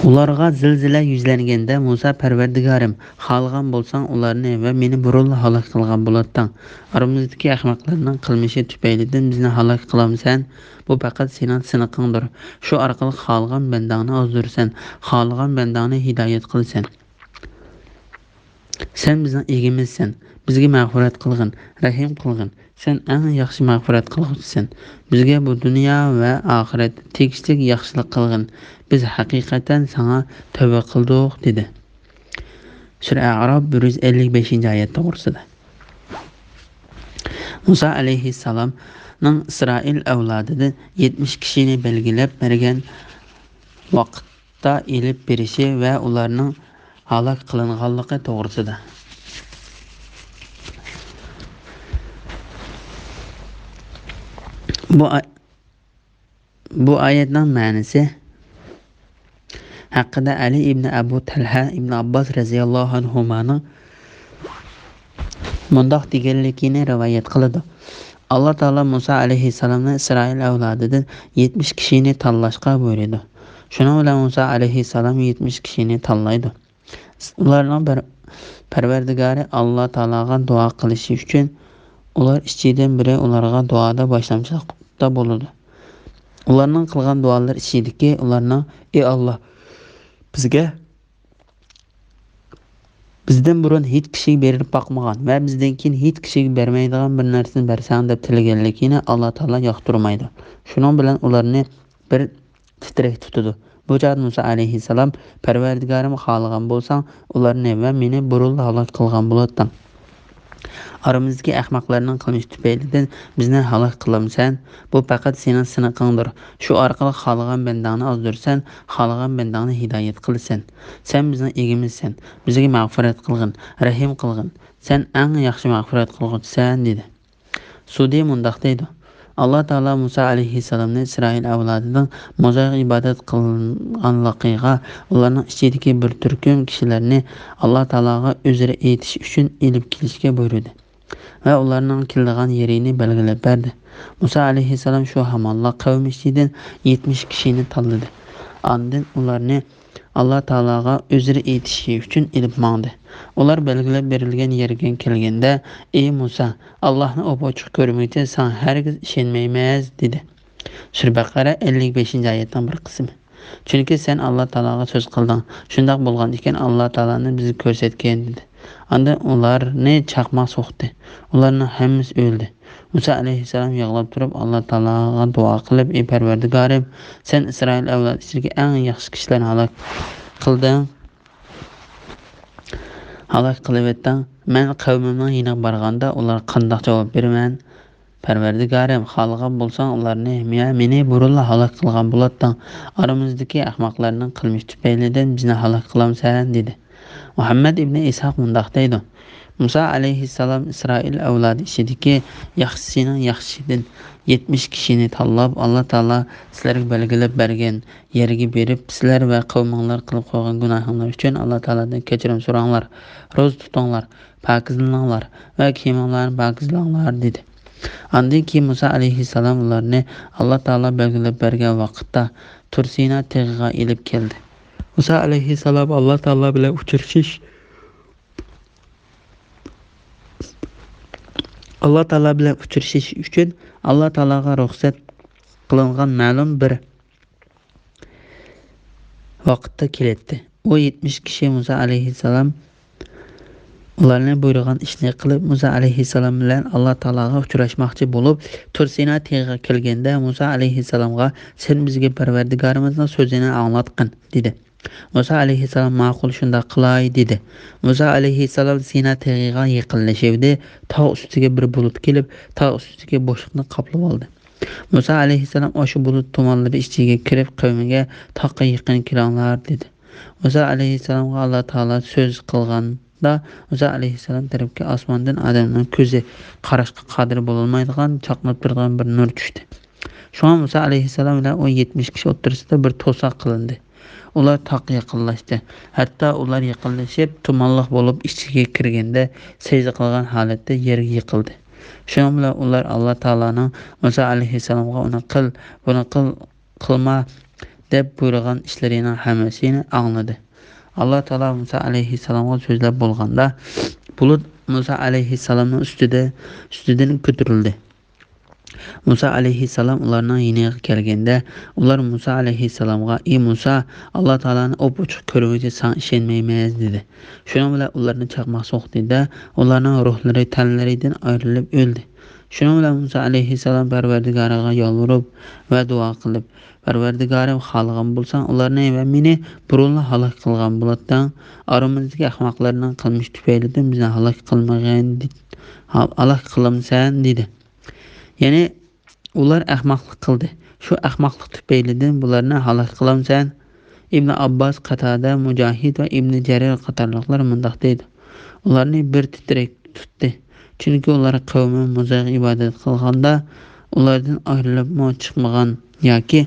ئۇلارغا زىلزىلە يۈزلەنگەندە مۇسا، پەرۋەردىگارىم، خالىغان بولساڭ ئۇلارنى ۋە مېنى بۇرۇنلا ھالاك قىلغان بولاتتىڭ. ئارىمىزدىكى ئەخمەقلەرنىڭ قىلمىشى تۈپەيلىدىن بىزنى ھالاك قىلامسەن؟ بۇ پەقەت سېنىڭ سىنىقىڭدۇر. شۇ ئارقىلىق خالىغان بەندەڭنى ئازدۇرىسەن، خالىغان بەندەڭنى ھىدايەت قىلىسەن. سەن بىزنىڭ ئىگىمىزسەن، بىزگە مەغپىرەت قىلغىن، رەھىم قىلغىن. سەن ئەڭ ياخشى مەغپىرەت قىلغۇچىسەن. بىزگە بۇ دۇنيا ۋە ئاخىرەتتە تېگىشلىك ياخشىلىق قىلغىن. بىز ھەقىقەتەن ساڭا تەۋبە قىلدۇق، دېدى. سۈرە ئەئراپ، بىر يۈز ئەللىك بەشىنچى ئايەت توغرىسىدا. مۇسا ئەلەيھىسسالامنىڭ ئىسرائىل ئەۋلادىدىن يەتمىش كىشىنى بەلگىلەپ بەرگەن ۋاقىتتا ئېلىپ بېرىشى ۋە ئۇلارنىڭ ھالاك قىلىنغانلىقى توغرىسىدا. بۇ ئا-، بۇ ئايەتنىڭ مەنىسى ھەققىدە ئەلى ئىبنى ئەبۇ تەلھە ئىبنى ئابباس رەزىياللاھۇ ئەنھۇمانىڭ مۇنداق دېگەنلىكىنى رىۋايەت قىلىدۇ: ئاللا تائالا مۇسا ئەلەيھىسسالامنى ئىسرائىل ئەۋلادىدىن يەتمىش كىشىنى تاللاشقا بۇيرۇيدۇ. شۇنىڭ بىلەن مۇسا ئەلەيھىسسالام يەتمىش كىشىنى تاللايدۇ. ئۇلارنىڭ پەر-، پەرۋەردىگارى ئاللا تائالاغا دۇئا قىلىشى ئۈچۈن، ئۇلار ئىچىدىن بىرى ئۇلارغا دۇئادا باشلامچىلىقتا بولىدۇ. ئۇلارنىڭ قىلغان دۇئالىرى ئىچىدىكى ئۇلارنىڭ: ئى ئاللا، بىزگە، بىزدىن بۇرۇن ھېچ كىشىگە بېرىلىپ باقمىغان ۋە بىزدىن كېيىن ھېچ كىشىگە بەرمەيدىغان بىر نەرسىنى بەرسەڭ، دەپ تىلىگەنلىكىنى ئاللا تائالا ياقتۇرمايدۇ. شۇنىڭ بىلەن ئۇلارنى بىر تىترەك تۇتىدۇ. بۇ چاغدا مۇسا ئەلەيھىسسالام: پەرۋەردىگارىم، خالىغان بولساڭ، ئۇلارنى ۋە مېنى بۇرۇنلا ھالاك قىلغان بولاتتىڭ. ئارىمىزدىكى ئەخمەقلەرنىڭ قىلمىشى تۈپەيلىدىن بىزنى ھالاك قىلامسەن؟ بۇ پەقەت سېنىڭ سىنىقىڭدۇر. شۇ ئارقىلىق خالىغان بەندەڭنى ئازدۇرىسەن، خالىغان بەندەڭنى ھىدايەت قىلىسەن. سەن بىزنىڭ ئىگىمىزسەن. بىزگە مەغپىرەت قىلغىن، رەھىم قىلغىن. سەن ئەڭ ياخشى مەغپىرەت قىلغۇچىسەن، دېدى. سۇدى مۇنداق دەيدۇ: ئاللا تائالا مۇسا ئەلەيھىسسالامنى ئىسرائىل ئەۋلادىنىڭ مۇزايغا ئىبادەت قىلغانلىقىغا، ئۇلارنىڭ ئىچىدىكى بىر تۈركۈم كىشىلەرنى ئاللا تائالاغا ئۆزرە ئېيتىش ئۈچۈن ئېلىپ كېلىشكە بۇيرۇدى ۋە ئۇلارنىڭ كېلىدىغان يېرىنى بەلگىلەپ بەردى. مۇسا ئەلەيھىسسالام شۇ ھامانلا قەۋمى ئىچىدىن يەتمىش كىشىنى تاللىدى. ئاندىن ئۇلارنى ئاللا تائالاغا ئۆزرە ئېيتىشى ئۈچۈن ئېلىپ ماڭدى. ئۇلار بەلگىلەپ بېرىلگەن يەرگە كەلگەندە: ئى مۇسا، ئاللاھنى ئوپئوچۇق كۆرمىگۈچە ساڭا ھەرگىز ئىشەنمەيمىز، دېدى. سۈرە بەقەرە، ئەللىك بەشىنچى ئايەتنىڭ بىر قىسمى. چۈنكى سەن ئاللا تائالاغا سۆز قىلدىڭ، شۇنداق بولغان ئىكەن، ئاللا تائالانى بىزگە كۆرسەتكىن، دېدى. ئاندىن ئۇلارنى چاقماق سوقتى. ئۇلارنىڭ ھەممىسى ئۆلدى. مۇسا ئەلەيھىسسالام يىغلاپ تۇرۇپ ئاللا تائالاغا دۇئا قىلىپ: ئى پەرۋەردىگارىم، سەن ئىسرائىل ئەۋلادى ئىچىدىكى ئەڭ ياخشى كىشىلەرنى ھالاك قىلدىڭ، ھالاك قىلىۋەتتىڭ. مەن قەۋمىمنىڭ يېنىغا بارغاندا، ئۇلارغا قانداق جاۋاب بېرىمەن؟ پەرۋەردىگارىم، خالىغان بولساڭ، ئۇلارنى ۋە مېنى بۇرۇنلا ھالاك قىلغان بولاتتىڭ. ئارىمىزدىكى ئەخمەقلەرنىڭ قىلمىشى تۈپەيلىدىن بىزنى ھالاك قىلامسەن؟ دېدى. مۇھەممەد ئىبنى ئىسھاق مۇنداق دەيدۇ، مۇسا ئەلەيھىسسالام ئىسرائىل ئەۋلادى ئىچىدىكى ياخشىسىنىڭ ياخشىسىدىن يەتمىش كىشىنى تاللاپ، ئاللا تائالا سىلەرگە بەلگىلەپ بەرگەن يەرگە بېرىپ، سىلەر ۋە قەۋمىڭلار قىلىپ قويغان گۇناھىڭلار ئۈچۈن ئاللا تائالادىن كەچۈرۈم سوراڭلار، روزا تۇتۇڭلار، پاكىزلىنىڭلار ۋە كىيىمىڭلارنى پاكىزلاڭلار، دېدى. ئاندىن كېيىن مۇسا ئەلەيھىسسالام ئۇلارنى ئاللا تائالا بەلگىلەپ بەرگەن ۋاقىتتا تۇرسىنا تېغىغا ئېلىپ كەلدى. مۇسا ئەلەيھىسسالام ئاللا تائالا بىلەن ئۇچرىشىش، ئاللا تائالا بىلەن ئۇچرىشىش ئۈچۈن ئاللا تائالاغا رۇخسەت قىلىنغان مەلۇم بىر ۋاقىتتا كېلەتتى. ئۇ يەتمىش كىشى مۇسا ئەلەيھىسسالام ئۇلارنى بۇيرۇغان ئىشنى قىلىپ، مۇسا ئەلەيھىسسالام بىلەن ئاللا تائالاغا ئۇچراشماقچى بولۇپ، تۇرسىنا تېغىغا كەلگەندە، مۇسا ئەلەيھىسسالامغا، سەن بىزگە پەرۋەردىگارىمىزنىڭ سۆزىنى ئاڭلاتقىن، دېدى. مۇسا ئەلەيھىسسالام، ماقۇل، شۇنداق قىلاي، دېدى. مۇسا ئەلەيھىسسالام سىنا تېغىغا يېقىنلىشىۋىدى. تاغ ئۈستىگە بىر بۇلۇت كېلىپ، تاغ ئۈستىدىكى بوشلۇقنى قاپلىۋالدى. مۇسا ئەلەيھىسسالام ئاشۇ بۇلۇت تۇمانلىرى ئىچىگە كىرىپ، قەۋمىگە تاغقا يېقىن كېلىڭلار، دېدى. مۇسا ئەلەيھىسسالامغا ئاللا تائالا سۆز قىلغاندا، مۇسا ئەلەيھىسسالام تەرەپكە ئاسماندىن ئادەمنىڭ كۆزى قاراشقا قادىر بولالمايدىغان چاقناپ تۇرىدىغان بىر نۇر چۈشتى. شۇڭا مۇسا ئەلەيھىسسالام بىلەن ئۇ يەتمىش كىشى ئوتتۇرىسىدا بىر توساق قىلىندى. ئۇلار تاغقا يېقىنلاشتى. ھەتتا ئۇلار يېقىنلىشىپ، تۇمانلىق بولۇپ ئىچىگە كىرگەندە، سەجدە قىلغان ھالەتتە يەرگە يىقىلدى. شۇنىڭ بىلەن ئۇلار ئاللا تائالانىڭ مۇسا ئەلەيھىسسالامغا ئۇنى قىل، بۇنى قىل، قىلما دەپ بۇيرۇغان ئىشلىرىنىڭ ھەممىسىنى ئاڭلىدى. ئاللا تائالا مۇسا ئەلەيھىسسالامغا سۆزلەپ بولغاندا، بۇلۇت مۇسا ئەلەيھىسسالامنىڭ ئۈستىدە، ئۈستىدىن كۆتۈرۈلدى. مۇسا ئەلەيھىسسالام ئۇلارنىڭ يېنىغا كەلگەندە، ئۇلار مۇسا ئەلەيھىسسالامغا، ئى مۇسا، ئاللا تائالانى ئوپئوچۇق كۆرگۈچە ساڭا ئىشەنمەيمىز، دېدى. شۇنىڭ بىلەن ئۇلارنى چاقماق سوقتى-دە، ئۇلارنىڭ روھلىرى تەنلىرىدىن ئايرىلىپ ئۆلدى. شۇنىڭ بىلەن مۇسا ئەلەيھىسسالام پەرۋەردىگارىغا يالۋۇرۇپ ۋە دۇئا قىلىپ، پەرۋەردىگارىم، خالىغان بولساڭ، ئۇلارنى ۋە مېنى بۇرۇنلا ھالاك قىلغان بولاتتىڭ. ئارىمىزدىكى ئەخمەقلەرنىڭ قىلمىشى تۈپەيلىدىن بىزنى ھالاك قىلمىغىن، ھالاك قىلامسەن؟ دېدى. يەنى ئۇلار ئەخمەقلىق قىلدى. شۇ ئەخمەقلىق تۈپەيلىدىن بۇلارنى ھالاك قىلامسەن؟ ئىبنى ئابباس، قاتادە، مۇجاھىد ۋە ئىبنى جەرىر قاتارلىقلار مۇنداق دەيدۇ، ئۇلارنى بىر تىترەك تۇتتى. چۈنكى ئۇلار قەۋمى مۇزغا ئىبادەت قىلغاندا، ئۇلاردىن ئايرىلىپمۇ چىقمىغان ياكى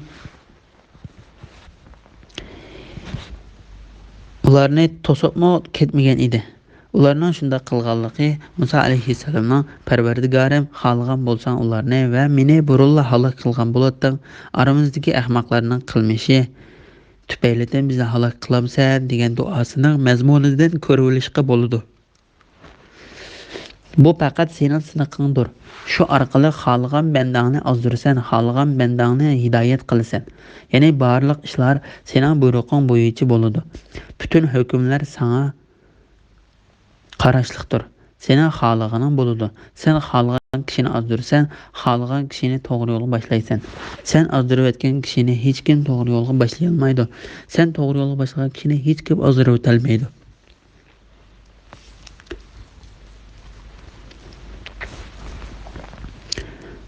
ئۇلارنى توسۇپمۇ كەتمىگەن ئىدى. ئۇلارنىڭ شۇنداق قىلغانلىقى مۇسا ئەلەيھىسسالامنىڭ، پەرۋەردىگارىم، خالىغان بولساڭ ئۇلارنى ۋە مېنى بۇرۇنلا ھالاك قىلغان بولاتتىڭ، ئارىمىزدىكى ئەخمەقلەرنىڭ قىلمىشى تۈپەيلىدىن بىزنى ھالاك قىلامسەن؟ دېگەن دۇئاسىنىڭ مەزمۇنىدىن كۆرۈۋېلىشقا بولىدۇ. بۇ پەقەت سېنىڭ سىنىقىڭدۇر. شۇ ئارقىلىق خالىغان بەندەڭنى ئازدۇرىسەن، خالىغان بەندەڭنى ھىدايەت قىلىسەن. يەنى بارلىق ئىشلار سېنىڭ بۇيرۇقۇڭ بويىچە بولىدۇ. پۈتۈن ھۆكۈملەر ساڭا قاراشلىقتۇر. سېنىڭ خالىغىنىڭ بولىدۇ. سەن خالىغان كىشىنى ئازدۇرىسەن، خالىغان كىشىنى توغرا يولغا باشلايسەن. سەن ئازدۇرۇۋەتكەن كىشىنى ھېچكىم توغرا يولغا باشلىيالمايدۇ. سەن توغرا يولغا باشلىغان كىشىنى ھېچكىم ئازدۇرۇۋېتەلمەيدۇ.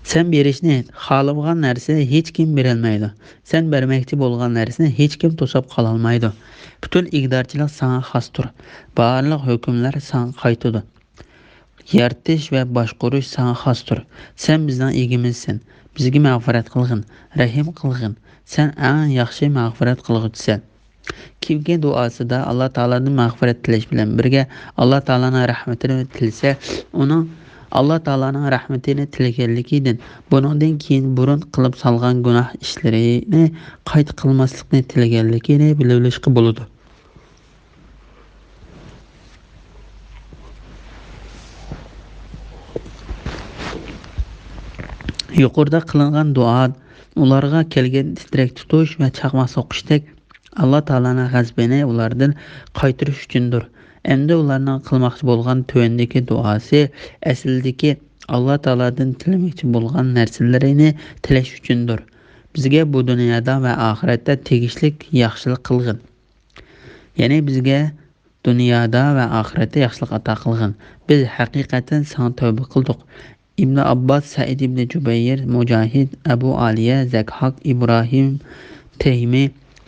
سەن بېرىشنى خالىمىغان نەرسىنى ھېچكىم بېرەلمەيدۇ. سەن بەرمەكچى بولغان نەرسىنى ھېچكىم توساپ قالالمايدۇ. پۈتۈن ئىگىدارچىلىق ساڭا خاستۇر. بارلىق ھۆكۈملەر ساڭا قايتىدۇ. يارىتىش ۋە باشقۇرۇش ساڭا خاستۇر. سەن بىزنىڭ ئىگىمىزسەن. بىزگە مەغپىرەت قىلغىن، رەھىم قىلغىن. سەن ئەڭ ياخشى مەغپىرەت قىلغۇچىسەن. كىمكى دۇئاسىدا ئاللا تائالادىن مەغپىرەت تىلەش بىلەن بىرگە ئاللا تائالانىڭ رەھمىتىنى تىلىسە، ئۇنىڭ ئاللا تائالانىڭ رەھمىتىنى تىلىگەنلىكىدىن، بۇنىڭدىن كېيىن بۇرۇن قىلىپ سالغان گۇناھ ئىشلىرىنى قايتا قىلماسلىقنى تىلىگەنلىكىنى بىلىۋېلىشقا بولىدۇ. يۇقىرىدا قىلىنغان دۇئا ئۇلارغا كەلگەن تىترەك تۇتۇش ۋە چاقماق سوقۇشتەك ئاللا تائالانىڭ غەزىپىنى ئۇلاردىن قايتۇرۇش ئۈچۈندۇر. ئەمدى ئۇلارنىڭ قىلماقچى بولغان تۆۋەندىكى دۇئاسى ئەسلىدىكى ئاللا تائالادىن تىلىمەكچى بولغان نەرسىلىرىنى تىلەش ئۈچۈندۇر. بىزگە بۇ دۇنيادا ۋە ئاخىرەتتە تېگىشلىك ياخشىلىق قىلغىن. يەنى بىزگە دۇنيادا ۋە ئاخىرەتتە ياخشىلىق ئاتا قىلغىن. بىز ھەقىقەتەن ساڭا تەۋبە قىلدۇق. ئىبنى ئابباس، سەئىد ئىبنى جۇبەير، مۇجاھىد، ئەبۇ ئالىيە، زەكھاك، ئىبراھىم تەيمى،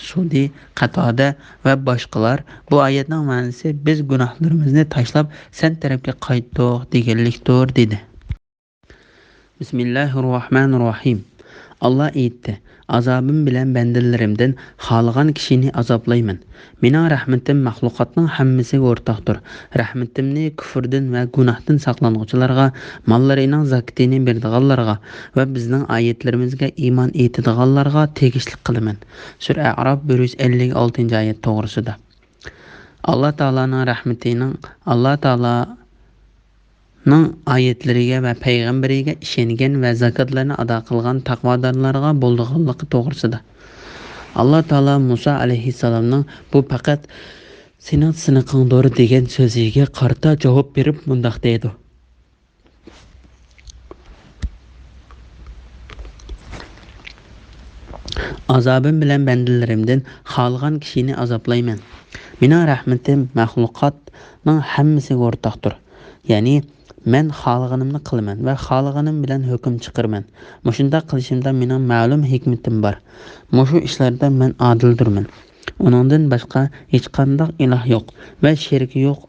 سۇدى، قاتادە ۋە باشقىلار بۇ ئايەتنىڭ مەنىسى «بىز گۇناھلىرىمىزنى تاشلاپ سەن تەرەپكە قايتتۇق» دېگەنلىكتۇر، دېدى. بىسمىللاھىررەھمانىررەھىم. ئاللا ئېيتتى: «ئازابىم بىلەن بەندىلىرىمدىن خالىغان كىشىنى ئازابلايمەن. مېنىڭ رەھمىتىم مەخلۇقاتنىڭ ھەممىسىگە ئورتاقتۇر. رەھمىتىمنى كۈفرىدىن ۋە گۇناھتىن ساقلانغۇچىلارغا، ماللىرىنىڭ زاكىتىنى بېرىدىغانلارغا ۋە بىزنىڭ ئايەتلىرىمىزگە ئىمان ئېيتىدىغانلارغا تېگىشلىك قىلىمەن.» سۈرە ئەئراپ، بىر يۈز ئەللىك ئالتىنچى ئايەت توغرىسىدا. ئاللا تائالانىڭ رەھمىتىنىڭ، ئاللا تائالانىڭ ئايەتلىرىگە ۋە پەيغەمبىرىگە ئىشەنگەن ۋە زاكاتلارنى ئادا قىلغان تەقۋادارلارغا بولىدىغانلىقى توغرىسىدا. ئاللا تائالا مۇسا ئەلەيھىسسالامنىڭ «بۇ پەقەت سېنىڭ سىنىقىڭدۇر» دېگەن سۆزىگە قارىتا جاۋاب بېرىپ مۇنداق دەيدۇ: «ئازابىم بىلەن بەندىلىرىمدىن خالىغان كىشىنى ئازابلايمەن. مېنىڭ رەھمىتىم مەخلۇقاتنىڭ ھەممىسىگە ئورتاقتۇر. يەنى مەن خالىغىنىمنى قىلىمەن ۋە خالىغىنىم بىلەن ھۆكۈم چىقىرىمەن. مۇشۇنداق قىلىشىمدا مېنىڭ مەلۇم ھېكمىتىم بار. مۇشۇ ئىشلاردا مەن ئادىلدۇرمەن. ئۇنىڭدىن باشقا ھېچقانداق ئىلاھ يوق ۋە شېرىكى يوق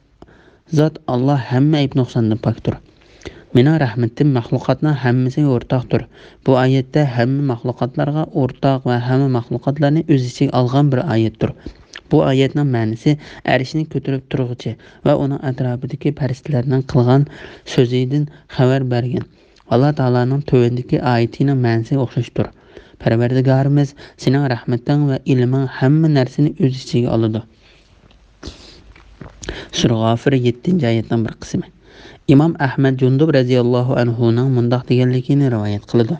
زات ئاللا ھەممە ئەيىب-نۇقساندىن پاكتۇر. مېنىڭ رەھمىتىم مەخلۇقاتنىڭ ھەممىسىگە ئورتاقتۇر.» بۇ ئايەتتە ھەممە مەخلۇقاتلارغا ئورتاق ۋە ھەممە مەخلۇقاتلارنى ئۆز ئىچىگە ئالغان بىر ئايەتتۇر. بۇ ئايەتنىڭ مەنىسى ئەرشنى كۆتۈرۈپ تۇرغۇچى ۋە ئۇنىڭ ئەتراپىدىكى پەرىشتىلەرنىڭ قىلغان سۆزىدىن خەۋەر بەرگەن. ئاللا تائالانىڭ تۆۋەندىكى ئايىتىنىڭ مەنىسىگە ئوخشاشتۇر: «پەرۋەردىگارىمىز، سېنىڭ رەھمىتىڭ ۋە ئىلمىڭ ھەممە نەرسىنى ئۆز ئىچىگە ئالىدۇ.» سۈرە غافىر، يەتتىنچى ئايەتنىڭ بىر قىسمى. ئىمام ئەھمەد جۇندۇب رەزىياللاھۇ ئەنھۇنىڭ مۇنداق دېگەنلىكىنى رىۋايەت قىلىدۇ: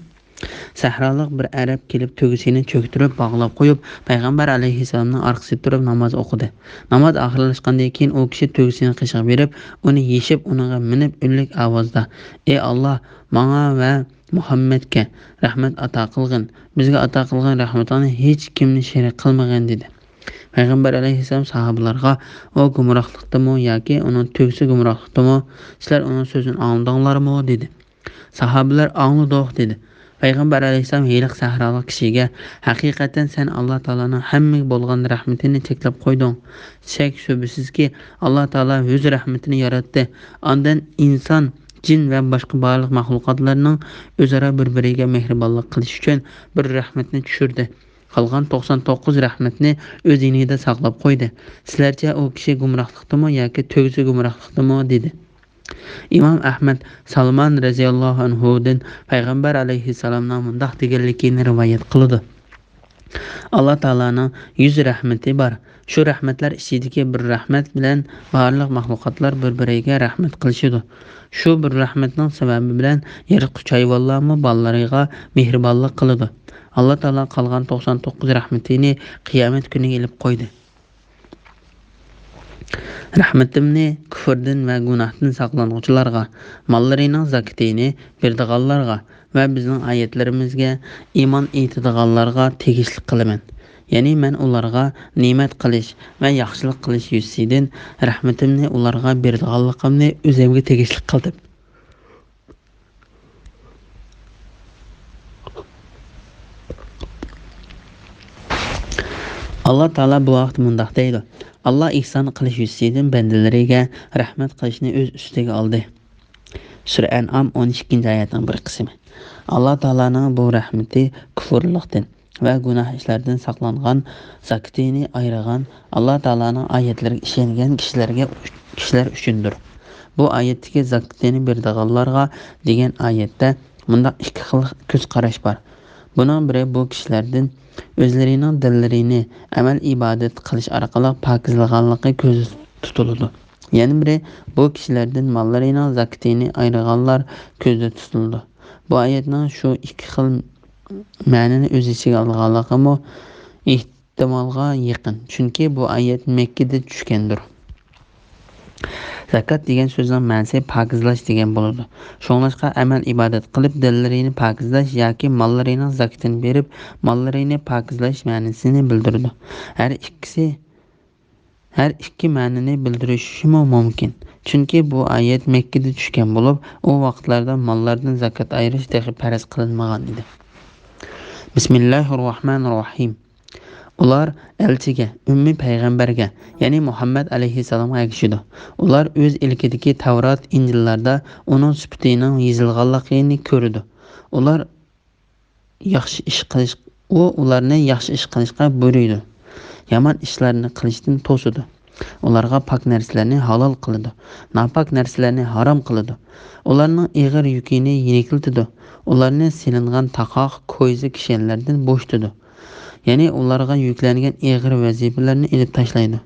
سەھرالىق بىر ئەرەب كېلىپ تۆگىسىنى چۆكتۈرۈپ باغلاپ قويۇپ، پەيغەمبەر ئەلەيھىسسالامنىڭ ئارقىسىدا تۇرۇپ ناماز ئوقۇدى. ناماز ئاخىرلاشقاندىن كېيىن ئۇ كىشى تۆگىسىنىڭ قېشىغا بېرىپ، ئۇنى يېشىپ، ئۇنىڭغا مىنىپ ئۈنلۈك ئاۋازدا: «ئەي ئاللا، ماڭا ۋە مۇھەممەدكە رەھمەت ئاتا قىلغىن، بىزگە ئاتا قىلغان رەھمىتىڭنى ھېچ كىمنى شېرىك قىلمىغىن» دېدى. پەيغەمبەر ئەلەيھىسسالام ساھابىلارغا: «ئۇ گۇمراھلىقتىمۇ ياكى ئۇنىڭ تۆگىسى گۇمراھلىقتىمۇ؟ سىلەر ئۇنىڭ سۆزىنى ئاڭلىدىڭلارمۇ؟» دېدى. ساھابىلەر: «ئاڭلىدۇق» دېدى. پەيغەمبەر ئەلەيھىسسالام ھېلىقى سەھرالىق كىشىگە: «ھەقىقەتەن سەن ئاللا تائالانىڭ ھەممىگە بولغان رەھمىتىنى چەكلەپ قويدۇڭ. شەك-شۈبھىسىزكى، ئاللا تائالا ئۆز رەھمىتىنى ياراتتى. ئاندىن ئىنسان، جىن ۋە باشقا بارلىق مەخلۇقاتلارنىڭ ئۆزئارا بىر-بىرىگە مېھرىبانلىق قىلىشى ئۈچۈن بىر رەھمىتىنى چۈشۈردى. قالغان توقسان توققۇز رەھمىتىنى ئۆز يېنىدا ساقلاپ قويدى. سىلەرچە ئۇ كىشى گۇمراھلىقتىمۇ ياكى تۆگىسى گۇمراھلىقتىمۇ؟» دېدى. ئىمام ئەھمەد سالمان رەزىياللاھۇ ئەنھۇدىن پەيغەمبەر ئەلەيھىسسالامنىڭ مۇنداق دېگەنلىكىنى رىۋايەت قىلىدۇ: «ئاللا تائالانىڭ يۈز رەھمىتى بار. شۇ رەھمەتلەر ئىچىدىكى بىر رەھمەت بىلەن بارلىق مەخلۇقاتلار بىر-بىرىگە رەھمەت قىلىشىدۇ. شۇ بىر رەھمەتنىڭ سەۋەبى بىلەن يىرتقۇچ ھايۋانلارمۇ بالىلىرىغا مېھرىبانلىق قىلىدۇ. ئاللا تائالا قالغان توقسان توققۇز رەھمىتىنى قىيامەت كۈنىگە ئېلىپ قويدى.» رەھمىتىمنى كۈفرىدىن ۋە گۇناھتىن ساقلانغۇچىلارغا، ماللىرىنىڭ زاكىتىنى بېرىدىغانلارغا ۋە بىزنىڭ ئايەتلىرىمىزگە ئىمان ئېيتىدىغانلارغا تېگىشلىك قىلىمەن. يەنى مەن ئۇلارغا نېمەت قىلىش ۋە ياخشىلىق قىلىش يۈزىسىدىن رەھمىتىمنى ئۇلارغا بېرىدىغانلىقىمنى ئۆزۈمگە تېگىشلىك قىلدىم. ئاللا تائالا بۇ ھەقتە مۇنداق دەيدۇ: «ئاللا ئېھسان قىلىش يۈزىسىدىن بەندىلىرىگە رەھمەت قىلىشنى ئۆز ئۈستىگە ئالدى.» سۈرە ئەنئام، ئون ئىككىنچى ئايەتنىڭ بىر قىسمى. ئاللا تائالانىڭ بۇ رەھمىتى كۇفۇرلۇقتىن ۋە گۇناھ ئىشلاردىن ساقلانغان، زاكىتىنى ئايرىغان، ئاللا تائالانىڭ ئايەتلىرىگە ئىشەنگەن كىشىلەرگە، كىشىلەر ئۈچۈندۇر. بۇ ئايەتتىكى زاكىتىنى بېرىدىغانلارغا دېگەن ئايەتتە مۇنداق ئىككى خىل كۆز قاراش بار. بۇنىڭ بىرى بۇ كىشىلەردىن ئۆزلىرىنىڭ دىللىرىنى ئەمەل ئىبادەت قىلىش ئارقىلىق پاكىزلىغانلىقى كۆزدە تۇتۇلىدۇ. يەنە بىرى بۇ كىشىلەردىن ماللىرىنىڭ زاكىتىنى ئايرىغانلار كۆزدە تۇتۇلىدۇ. بۇ ئايەتنىڭ شۇ ئىككى خىل مەنىنى ئۆز ئىچىگە ئالغانلىقىمۇ ئېھتىمالغا يېقىن، چۈنكى بۇ ئايەت مەككىدە چۈشكەندۇر. زاكات دېگەن سۆزنىڭ مەنىسى پاكىزلاش دېگەن بولىدۇ. شۇڭلاشقا ئەمەل ئىبادەت قىلىپ دىللىرىنى پاكىزلاش ياكى ماللىرىنىڭ زاكىتىنى بېرىپ ماللىرىنى پاكىزلاش مەنىسىنى بىلدۈرىدۇ. ھەر ئىككىسى ھەر ئىككى مەنىنى بىلدۈرۈشىمۇ مۇمكىن. چۈنكى بۇ ئايەت مەككىدە چۈشكەن بولۇپ، ئۇ ۋاقىتلاردا ماللاردىن زاكات ئايرىش تېخى پەرز قىلىنمىغان ئىدى. بىسمىللاھىررەھمانىررەھىم. ئۇلار ئەلچىگە، ئۈممى پەيغەمبەرگە، يەنى مۇھەممەد ئەلەيھىسسالامغا ئەگىشىدۇ. ئۇلار ئۆز ئىلكىدىكى تەۋرات، ئىنجىللاردا ئۇنىڭ سۈپىتىنىڭ يېزىلغانلىقىنى كۆرىدۇ. ئۇلار ياخشى ئىش قىلىش، ئۇ ئۇلارنى ياخشى ئىش قىلىشقا بۇيرۇيدۇ، يامان ئىشلارنى قىلىشتىن توسىدۇ. ئۇلارغا پاك نەرسىلەرنى ھالال قىلىدۇ، ناپاك نەرسىلەرنى ھارام قىلىدۇ. ئۇلارنىڭ ئېغىر يۈكىنى يېنىكلىتىدۇ. ئۇلارنى سېلىنغان تاقاق، كويزا كىشەنلەردىن بوشىتىدۇ. يەنى ئۇلارغا يۈكلەنگەن ئېغىر ۋەزىپىلەرنى ئېلىپ تاشلايدۇ.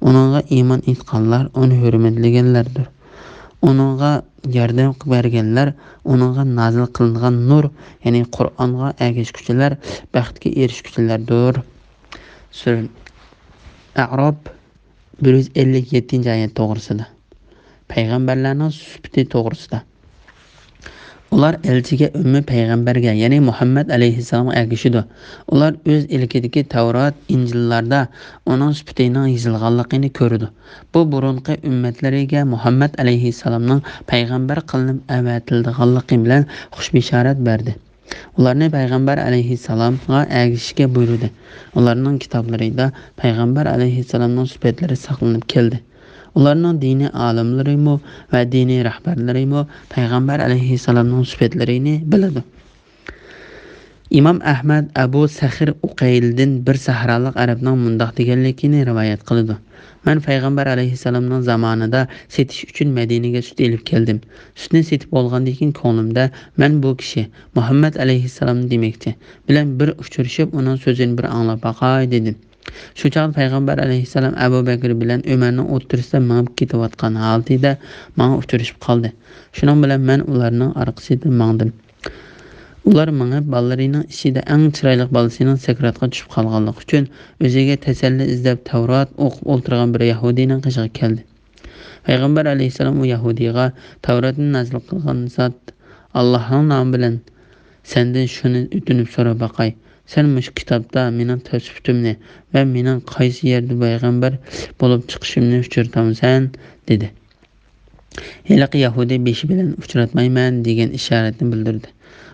ئۇنىڭغا ئىمان ئېيتقانلار ئۇنى ھۆرمەتلىگەنلەردۇر. ئۇنىڭغا ياردەم بەرگەنلەر ئۇنىڭغا نازىل قىلىنغان نۇر، يەنى قۇرئانغا ئەگەشكۈچىلەر بەختكە ئېرىشكۈچىلەردۇر. سۈرە ئەئراپ بىر يۈز ئەللىك يەتتىنچى ئايەت توغرىسىدا. پەيغەمبەرلەرنىڭ سۈپىتى توغرىسىدا. ئۇلار ئەلچىگە، ئۈممى پەيغەمبەرگە، يەنى مۇھەممەد ئەلەيھىسسالامغا ئەگىشىدۇ. ئۇلار ئۆز ئىلكىدىكى تەۋرات، ئىنجىللاردا ئۇنىڭ سۈپىتىنىڭ يېزىلغانلىقىنى كۆرىدۇ. بۇ بۇرۇنقى ئۈممەتلىرىگە مۇھەممەد ئەلەيھىسسالامنىڭ پەيغەمبەر قىلىنىپ ئەۋەتىلىدىغانلىقى بىلەن خۇش بېشارەت بەردى. ئۇلارنى پەيغەمبەر ئەلەيھىسسالامغا ئەگىشىشكە بۇيرۇدى. ئۇلارنىڭ كىتابلىرىدا پەيغەمبەر ئەلەيھىسسالامنىڭ سۈپەتلىرى ساقلىنىپ كەلدى. ئۇلارنىڭ دىنىي ئالىملىرىمۇ ۋە دىنىي رەھبەرلىرىمۇ پەيغەمبەر ئەلەيھىسسالامنىڭ سۈپەتلىرىنى بىلىدۇ. ئىمام ئەھمەد ئەبۇ سەخر ئۇقەيلدىن بىر سەھرالىق ئەرەبنىڭ مۇنداق دېگەنلىكىنى رىۋايەت قىلىدۇ: مەن پەيغەمبەر ئەلەيھىسسالامنىڭ زامانىدا سېتىش ئۈچۈن مەدىنىگە سۈت ئېلىپ كەلدىم. سۈتنى سېتىپ بولغاندىن كېيىن كۆڭلۈمدە، مەن بۇ كىشى، مۇھەممەد ئەلەيھىسسالامنى دېمەكچى، بىلەن بىر ئۇچرىشىپ، ئۇنىڭ سۆزىنى بىر ئاڭلاپ باقاي، دېدىم. شۇ چاغدا پەيغەمبەر ئەلەيھىسسالام ئەبۇ بەكرى بىلەن ئۆمەرنىڭ ئوتتۇرىسىدا مېڭىپ كېتىۋاتقان ھالىتىدە ماڭا ئۇچرىشىپ قالدى. شۇنىڭ بىلەن مەن ئۇلارنىڭ ئارقىسىدىن ماڭدىم. ئۇلار مېڭىپ، بالىلىرىنىڭ ئىچىدە ئەڭ چىرايلىق بالىسىنىڭ سەكراتقا چۈشۈپ قالغانلىقى ئۈچۈن، ئۆزىگە تەسەللى ئىزدەپ، تەۋرات ئوقۇپ ئولتۇرغان بىر يەھۇدىينىڭ قېشىغا كەلدى. پەيغەمبەر ئەلەيھىسسالام ئۇ يەھۇدىيغا، تەۋراتنى نازىل قىلغان زات ئاللاھنىڭ نامى بىلەن سەندىن شۇنى ئۆتۈنۈپ سوراپ باقاي. سەن مۇشۇ كىتابتا مېنىڭ تەسىپىمنى ۋە مېنىڭ قايسى يەردە پەيغەمبەر بولۇپ چىقىشىمنى ئۇچرىتامسەن؟ دېدى. ھېلىقى يەھۇدىي بېشى بىلەن ئۇچراتمايمەن دېگەن ئىشارەتنى بىلدۈردى.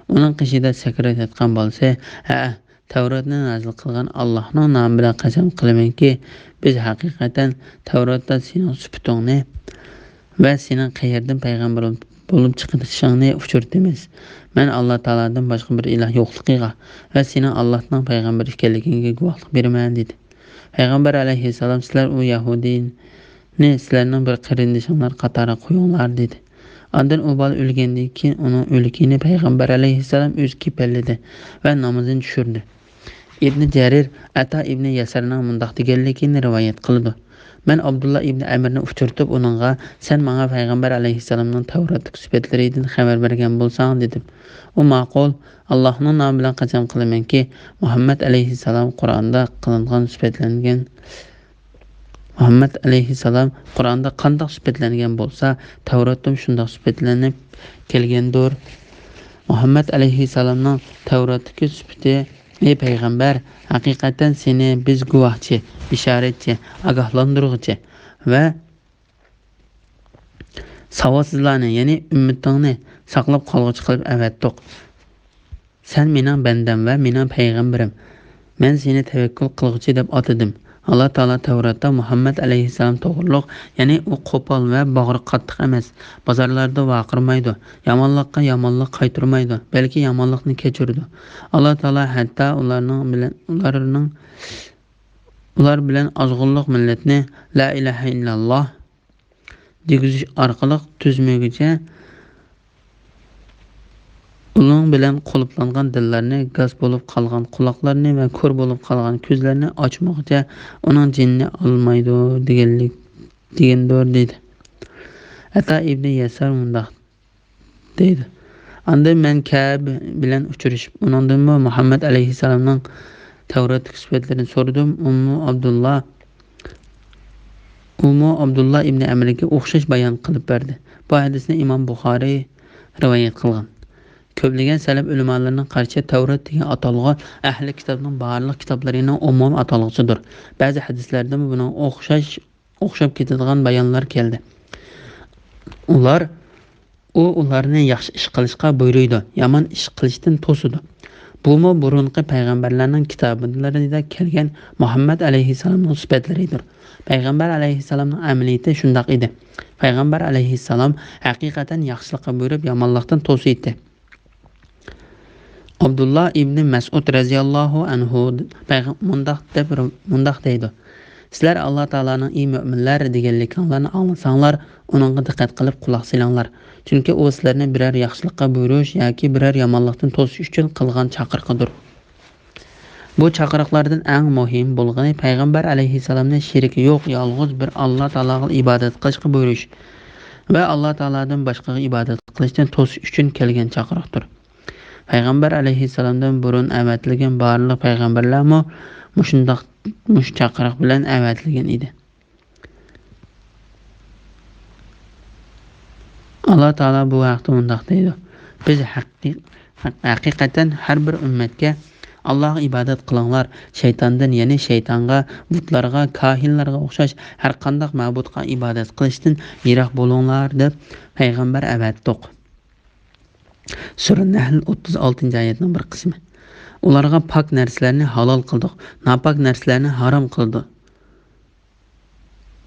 ئۇنىڭ قېشىدا سەكرەتتە ياتقان بالىسى، ھەئە، تەۋراتنى نازىل قىلغان ئاللاھنىڭ نامى بىلەن قەسەم قىلىمەنكى، بىز ھەقىقەتەن تەۋراتتا سېنىڭ سۈپىتىڭنى ۋە سېنىڭ قەيەردىن پەيغەمبەر بولۇپ چىقىشىڭنى ئۇچرىتىمىز. مەن ئاللا تائالادىن باشقا بىر ئىلاھ يوقلۇقىغا ۋە سېنىڭ ئاللاھنىڭ پەيغەمبىرى ئىكەنلىكىڭگە گۇۋاھلىق بېرىمەن، دېدى. پەيغەمبەر ئەلەيھىسسالام، سىلەر ئۇ يەھۇدىينى سىلەرنىڭ بىر قېرىندىشىڭلار قاتارىغا قويۇڭلار، دېدى. ئاندىن ئۇ بالا ئۆلگەندىن كېيىن ئۇنىڭ ئۆلۈكىنى پەيغەمبەر ئەلەيھىسسالام ئۆزى كېپەنلىدى ۋە نامىزىنى چۈشۈردى. ئىبنى جەرىر ئەتا ئىبنى يەسەرنىڭ مۇنداق دېگەنلىكىنى رىۋايەت قىلىدۇ: مەن ئابدۇللا ئىبنى ئەمىرنى ئۇچرىتىپ ئۇنىڭغا، سەن ماڭا پەيغەمبەر ئەلەيھىسسالامنىڭ تەۋراتتىكى سۈپەتلىرىدىن خەۋەر بەرگەن بولساڭ، دېدىم. ئۇ، ماقۇل، ئاللاھنىڭ نامى بىلەن قەسەم قىلىمەنكى، مۇھەممەد ئەلەيھىسسالام قۇرئاندا قىلىنغان سۈپەتلەنگەن، مۇھەممەد ئەلەيھىسسالام قۇرئاندا قانداق سۈپەتلەنگەن بولسا، تەۋراتتىمۇ شۇنداق سۈپەتلىنىپ كەلگەندۇر. مۇھەممەد ئەلەيھىسسالامنىڭ تەۋراتتىكى سۈپىتى، ئەي پەيغەمبەر، ھەقىقەتەن سېنى بىز گۇۋاھچى، بېشارەتچى، ئاگاھلاندۇرغۇچى ۋە ساۋاتسىزلارنى، يەنى ئۈممىتىڭنى ساقلاپ قالغۇچى قىلىپ ئەۋەتتۇق. سەن مېنىڭ بەندەم ۋە مېنىڭ پەيغەمبىرىم. مەن سېنى تەۋەككۈل قىلغۇچى دەپ ئاتىدىم. ئاللا تائالا تەۋراتتا مۇھەممەد ئەلەيھىسسالام توغرۇلۇق، يەنى ئۇ قوپال ۋە باغرى قاتتىق ئەمەس، بازارلاردا ۋارقىرىمايدۇ، يامانلىققا يامانلىق قايتۇرمايدۇ، بەلكى يامانلىقنى كەچۈرىدۇ. ئاللا تائالا ھەتتا ئۇلارنىڭ بىلەن، ئۇلارنىڭ، ئۇلار بىلەن ئازغۇنلۇق مىللەتنى لا ئىلاھە ئىللاللا دېگۈزۈش ئارقىلىق تۈزمىگۈچە، ئۇنىڭ بىلەن قۇلۇپلانغان دىللارنى، گاس بولۇپ قالغان قۇلاقلارنى ۋە كور بولۇپ قالغان كۆزلەرنى ئاچمىغۇچە ئۇنىڭ جېنىنى ئالمايدۇ دېگەنلىك، دېگەندۇر، دېدى. ئەتا ئىبنى يەسار مۇنداق دەيدۇ. ئاندىن مەن كەب بىلەن ئۇچرىشىپ، ئۇنىڭدىنمۇ مۇھەممەد ئەلەيھىسسالامنىڭ تەۋراتتىكى سۈپەتلىرىنى سورىدىم. ئۇمۇ ئابدۇللا، ئۇمۇ ئابدۇللا ئىبنى ئەمرگە ئوخشاش بايان قىلىپ بەردى. بۇ ھەدىسنى ئىمام بۇخارىي رىۋايەت قىلغان. كۆپلىگەن سەلەپ ئۆلىمالىرىنىڭ قارىشىچە، تەۋرات دېگەن ئاتالغۇ ئەھلى كىتابنىڭ بارلىق كىتابلىرىنىڭ ئومۇمىي ئاتالغۇسىدۇر. بەزى ھەدىسلەردىمۇ بۇنىڭغا ئوخشاش ئوخشاپ كېتىدىغان بايانلار كەلدى. ئۇلار، ئۇ ئۇلارنى ياخشى ئىش قىلىشقا بۇيرۇيدۇ، يامان ئىش قىلىشتىن توسىدۇ. بۇمۇ بۇرۇنقى پەيغەمبەرلەرنىڭ كىتابلىرىدا كەلگەن مۇھەممەد ئەلەيھىسسالامنىڭ سۈپەتلىرىدۇر. پەيغەمبەر ئەلەيھىسسالامنىڭ ئەمەلىيىتى شۇنداق ئىدى. پەيغەمبەر ئەلەيھىسسالام ھەقىقەتەن ياخشىلىققا بۇيرۇپ، يامانلىقتىن توسۇيتتى. ئابدۇللا ئىبنى مەسئۇد رەزىياللاھۇ ئەنھۇ پەيغە-، مۇنداق دەپ، مۇنداق دەيدۇ: «سىلەر ئاللا تائالانىڭ، ئى مۆمىنلەر، دېگەنلىكىڭلارنى ئاڭلىساڭلار، ئۇنىڭغا دىققەت قىلىپ قۇلاق سېلىڭلار. چۈنكى ئۇ سىلەرنى بىرەر ياخشىلىققا بۇيرۇش ياكى بىرەر يامانلىقتىن توسۇش ئۈچۈن قىلغان چاقىرىقىدۇر.» بۇ چاقىرىقلاردىن ئەڭ مۇھىم بولغىنى پەيغەمبەر ئەلەيھىسسالامنى شېرىكى يوق، يالغۇز بىر ئاللا تائالاغا ئىبادەت قىلىشقا بۇيرۇش ۋە ئاللا تائالادىن باشقىغا ئىبادەت قىلىشتىن توسۇش ئۈچۈن كەلگەن چاقىرىقتۇر. پەيغەمبەر ئەلەيھىسسالامدىن بۇرۇن ئەۋەتىلگەن بارلىق پەيغەمبەرلەرمۇ مۇشۇنداق، مۇشۇ چاقىرىق بىلەن ئەۋەتىلگەن ئىدى. ئاللا تائالا بۇ ھەقتە مۇنداق دەيدۇ: «بىز ھەققىي-، ھەقىقەتەن ھەر بىر ئۈممەتكە، ئاللاغا ئىبادەت قىلىڭلار، شەيتاندىن، يەنى شەيتانغا، بۇتلارغا، كاھىنلارغا ئوخشاش ھەر قانداق مەبۇدقا ئىبادەت قىلىشتىن يىراق بولۇڭلار» دەپ پەيغەمبەر ئەۋەتتۇق. سۈرە نەھل، ئوتتۇز ئالتىنچى ئايەتنىڭ بىر قىسمى. ئۇلارغا پاك نەرسىلەرنى ھالال قىلدۇق، ناپاك نەرسىلەرنى ھارام قىلدۇق.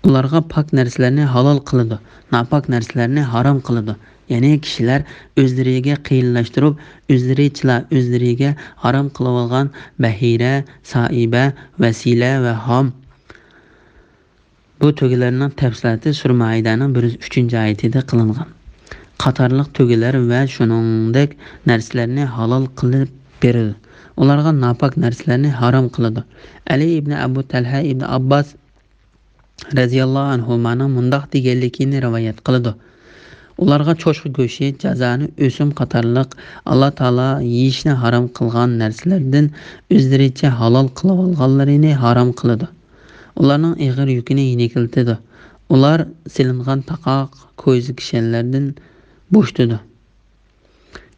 ئۇلارغا پاك نەرسىلەرنى ھالال قىلىدۇ، ناپاك نەرسىلەرنى ھارام قىلىدۇ. يەنى كىشىلەر ئۆزلىرىگە قىيىنلاشتۇرۇپ، ئۆزلىرىچىلا ئۆزلىرىگە ھارام قىلىۋالغان بەھىرە، سائىبە، ۋەسىلە ۋە ھام. بۇ تۆگىلەرنىڭ تەپسىلاتى سۈرە مائىدەنىڭ بىر يۈز ئۈچىنچى ئايىتىدە قىلىنغان. قاتارلىق تۆگىلەر ۋە شۇنىڭدەك نەرسىلەرنى ھالال قىلىپ بېرىدۇ. ئۇلارغا ناپاك نەرسىلەرنى ھارام قىلىدۇ. ئەلى ئىبنى ئەبۇ تەلھە ئىبنى ئابباس رەزىياللاھۇ ئەنھۇمانىڭ مۇنداق دېگەنلىكىنى رىۋايەت قىلىدۇ: «ئۇلارغا چوشقا گۆشى، جازانى، ئۆسۈم قاتارلىق ئاللا تائالا يېيىشنى ھارام قىلغان نەرسىلەردىن ئۆزلىرىچە ھالال قىلىۋالغانلىرىنى ھارام قىلىدۇ. ئۇلارنىڭ ئېغىر يۈكىنى يېنىكلىتىدۇ. ئۇلار سېلىنغان تاقاق، كويزا كىشەنلەردىن بوشىتىدۇ.»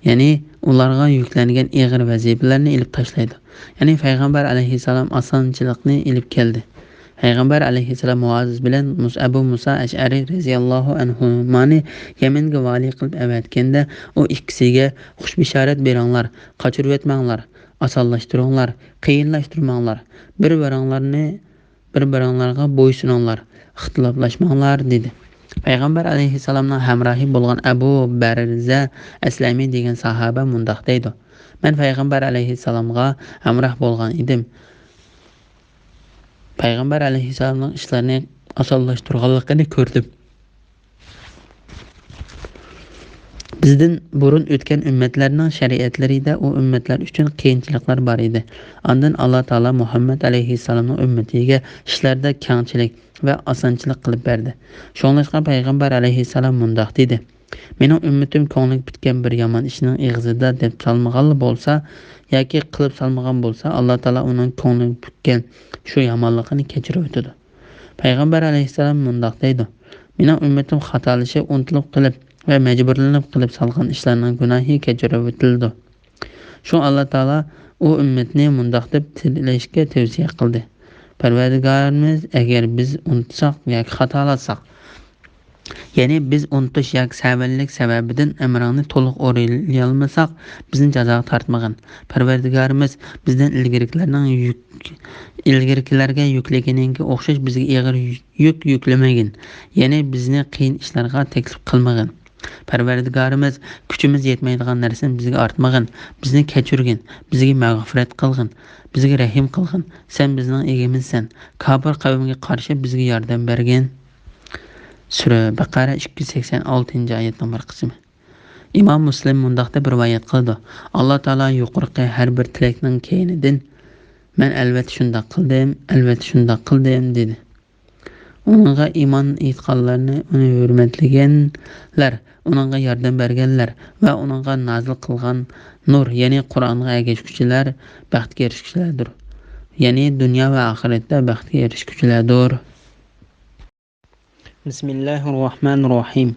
يەنى ئۇلارغا يۈكلەنگەن ئېغىر ۋەزىپىلەرنى ئېلىپ تاشلايدۇ. يەنى پەيغەمبەر ئەلەيھىسسالام ئاسانچىلىقنى ئېلىپ كەلدى. پەيغەمبەر ئەلەيھىسسالام مۇئاز بىلەن مۇس-، ئەبۇ مۇسا ئەشئەرى رەزىياللاھۇ ئەنھۇمانى يەمەنگە ۋالىي قىلىپ ئەۋەتكەندە، ئۇ ئىككىسىگە: «خۇش بېشارەت بېرىڭلار، قاچۇرۇۋەتمەڭلار، ئاسانلاشتۇرۇڭلار، قىيىنلاشتۇرماڭلار، بىر-بىرىڭلارنى، بىر-بىرىڭلارغا بويسۇنۇڭلار، ئىختىلاپلاشماڭلار» دېدى. پەيغەمبەر ئەلەيھىسسالامنىڭ ھەمراھى بولغان ئەبۇ بەرزە ئەسلەمى دېگەن ساھابە مۇنداق دەيدۇ: «مەن پەيغەمبەر ئەلەيھىسسالامغا ھەمراھ بولغان ئىدىم. پەيغەمبەر ئەلەيھىسسالامنىڭ ئىشلارنى ئاسانلاشتۇرغانلىقىنى كۆردۈم.» بىزدىن بۇرۇن ئۆتكەن ئۈممەتلەرنىڭ شەرىئەتلىرىدە ئۇ ئۈممەتلەر ئۈچۈن قىيىنچىلىقلار بار ئىدى. ئاندىن ئاللا تائالا مۇھەممەد ئەلەيھىسسالامنىڭ ئۈممىتىگە ئىشلاردا كەڭچىلىك ۋە ئاسانچىلىق قىلىپ بەردى. شۇڭلاشقا پەيغەمبەر ئەلەيھىسسالام مۇنداق دېدى: «مېنىڭ ئۈممىتىم كۆڭلىگە پۈتكەن بىر يامان ئىشنىڭ ئېغىزىدا دەپ سالمىغانلا بولسا ياكى قىلىپ سالمىغان بولسا، ئاللا تائالا ئۇنىڭ كۆڭلىگە پۈتكەن شۇ يامانلىقىنى كەچۈرۈۋېتىدۇ.» پەيغەمبەر ئەلەيھىسسالام مۇنداق دەيدۇ: «مېنىڭ ئۈممىتىم خاتالىشىپ، ئۇنتۇلۇپ قېلىپ ۋە مەجبۇرلىنىپ قىلىپ سالغان ئىشلارنىڭ گۇناھى كەچۈرۈۋېتىلىدۇ.» شۇڭا ئاللا تائالا ئۇ ئۈممەتنى مۇنداق دەپ تىلەشكە تەۋسىيە قىلدى: «پەرۋەردىگارىمىز، ئەگەر بىز ئۇنتۇساق ياكى خاتالاتساق، يەنى بىز ئۇنتۇش ياكى سەۋەنلىك سەۋەبىدىن ئەمرىڭنى تولۇق ئورۇنلىيالمىساق، بىزنى جازاغا تارتمىغىن. پەرۋەردىگارىمىز، بىزدىن ئىلگىرىكىلەرنىڭ يۈك-، ئىلگىرىكىلەرگە يۈكلىگىنىڭكى ئوخشاش بىزگە ئېغىر يۈك يۈكلىمىگىن، يەنى بىزنى قىيىن ئىشلارغا تەكلىپ قىلمىغىن. پەرۋەردىگارىمىز، كۈچىمىز يەتمەيدىغان نەرسىنى بىزگە ئارتمىغىن، بىزنى كەچۈرگىن، بىزگە مەغپىرەت قىلغىن، بىزگە رەھىم قىلغىن، سەن بىزنىڭ ئىگىمىزسەن، كاپىر قەۋمگە قارشى بىزگە ياردەم بەرگىن.» سۈرە بەقەرە، ئىككى يۈز سەكسەن ئالتىنچى ئايەتنىڭ بىر قىسمى. ئىمام مۇسلىم مۇنداق دەپ رىۋايەت قىلىدۇ: «ئاللا تائالا يۇقىرىقى ھەر بىر تىلەكنىڭ كەينىدىن، مەن ئەلۋەتتە شۇنداق قىلدىم، ئەلۋەتتە شۇنداق قىلدىم، دېدى. ئۇنىڭغا ئىمان ئېيتقانلارنى ئۇنى ھۆرمەتلىگەنلەر، ئۇنىڭغا ياردەم بەرگەنلەر ۋە ئۇنىڭغا نازىل قىلغان نۇر، يەنى قۇرئانغا ئەگەشكۈچىلەر بەختكە ئېرىشكۈچىلەردۇر. يەنى دۇنيا ۋە ئاخىرەتتە بەختكە ئېرىشكۈچىلەردۇر.» بىسمىللاھىررەھمانىررەھىم.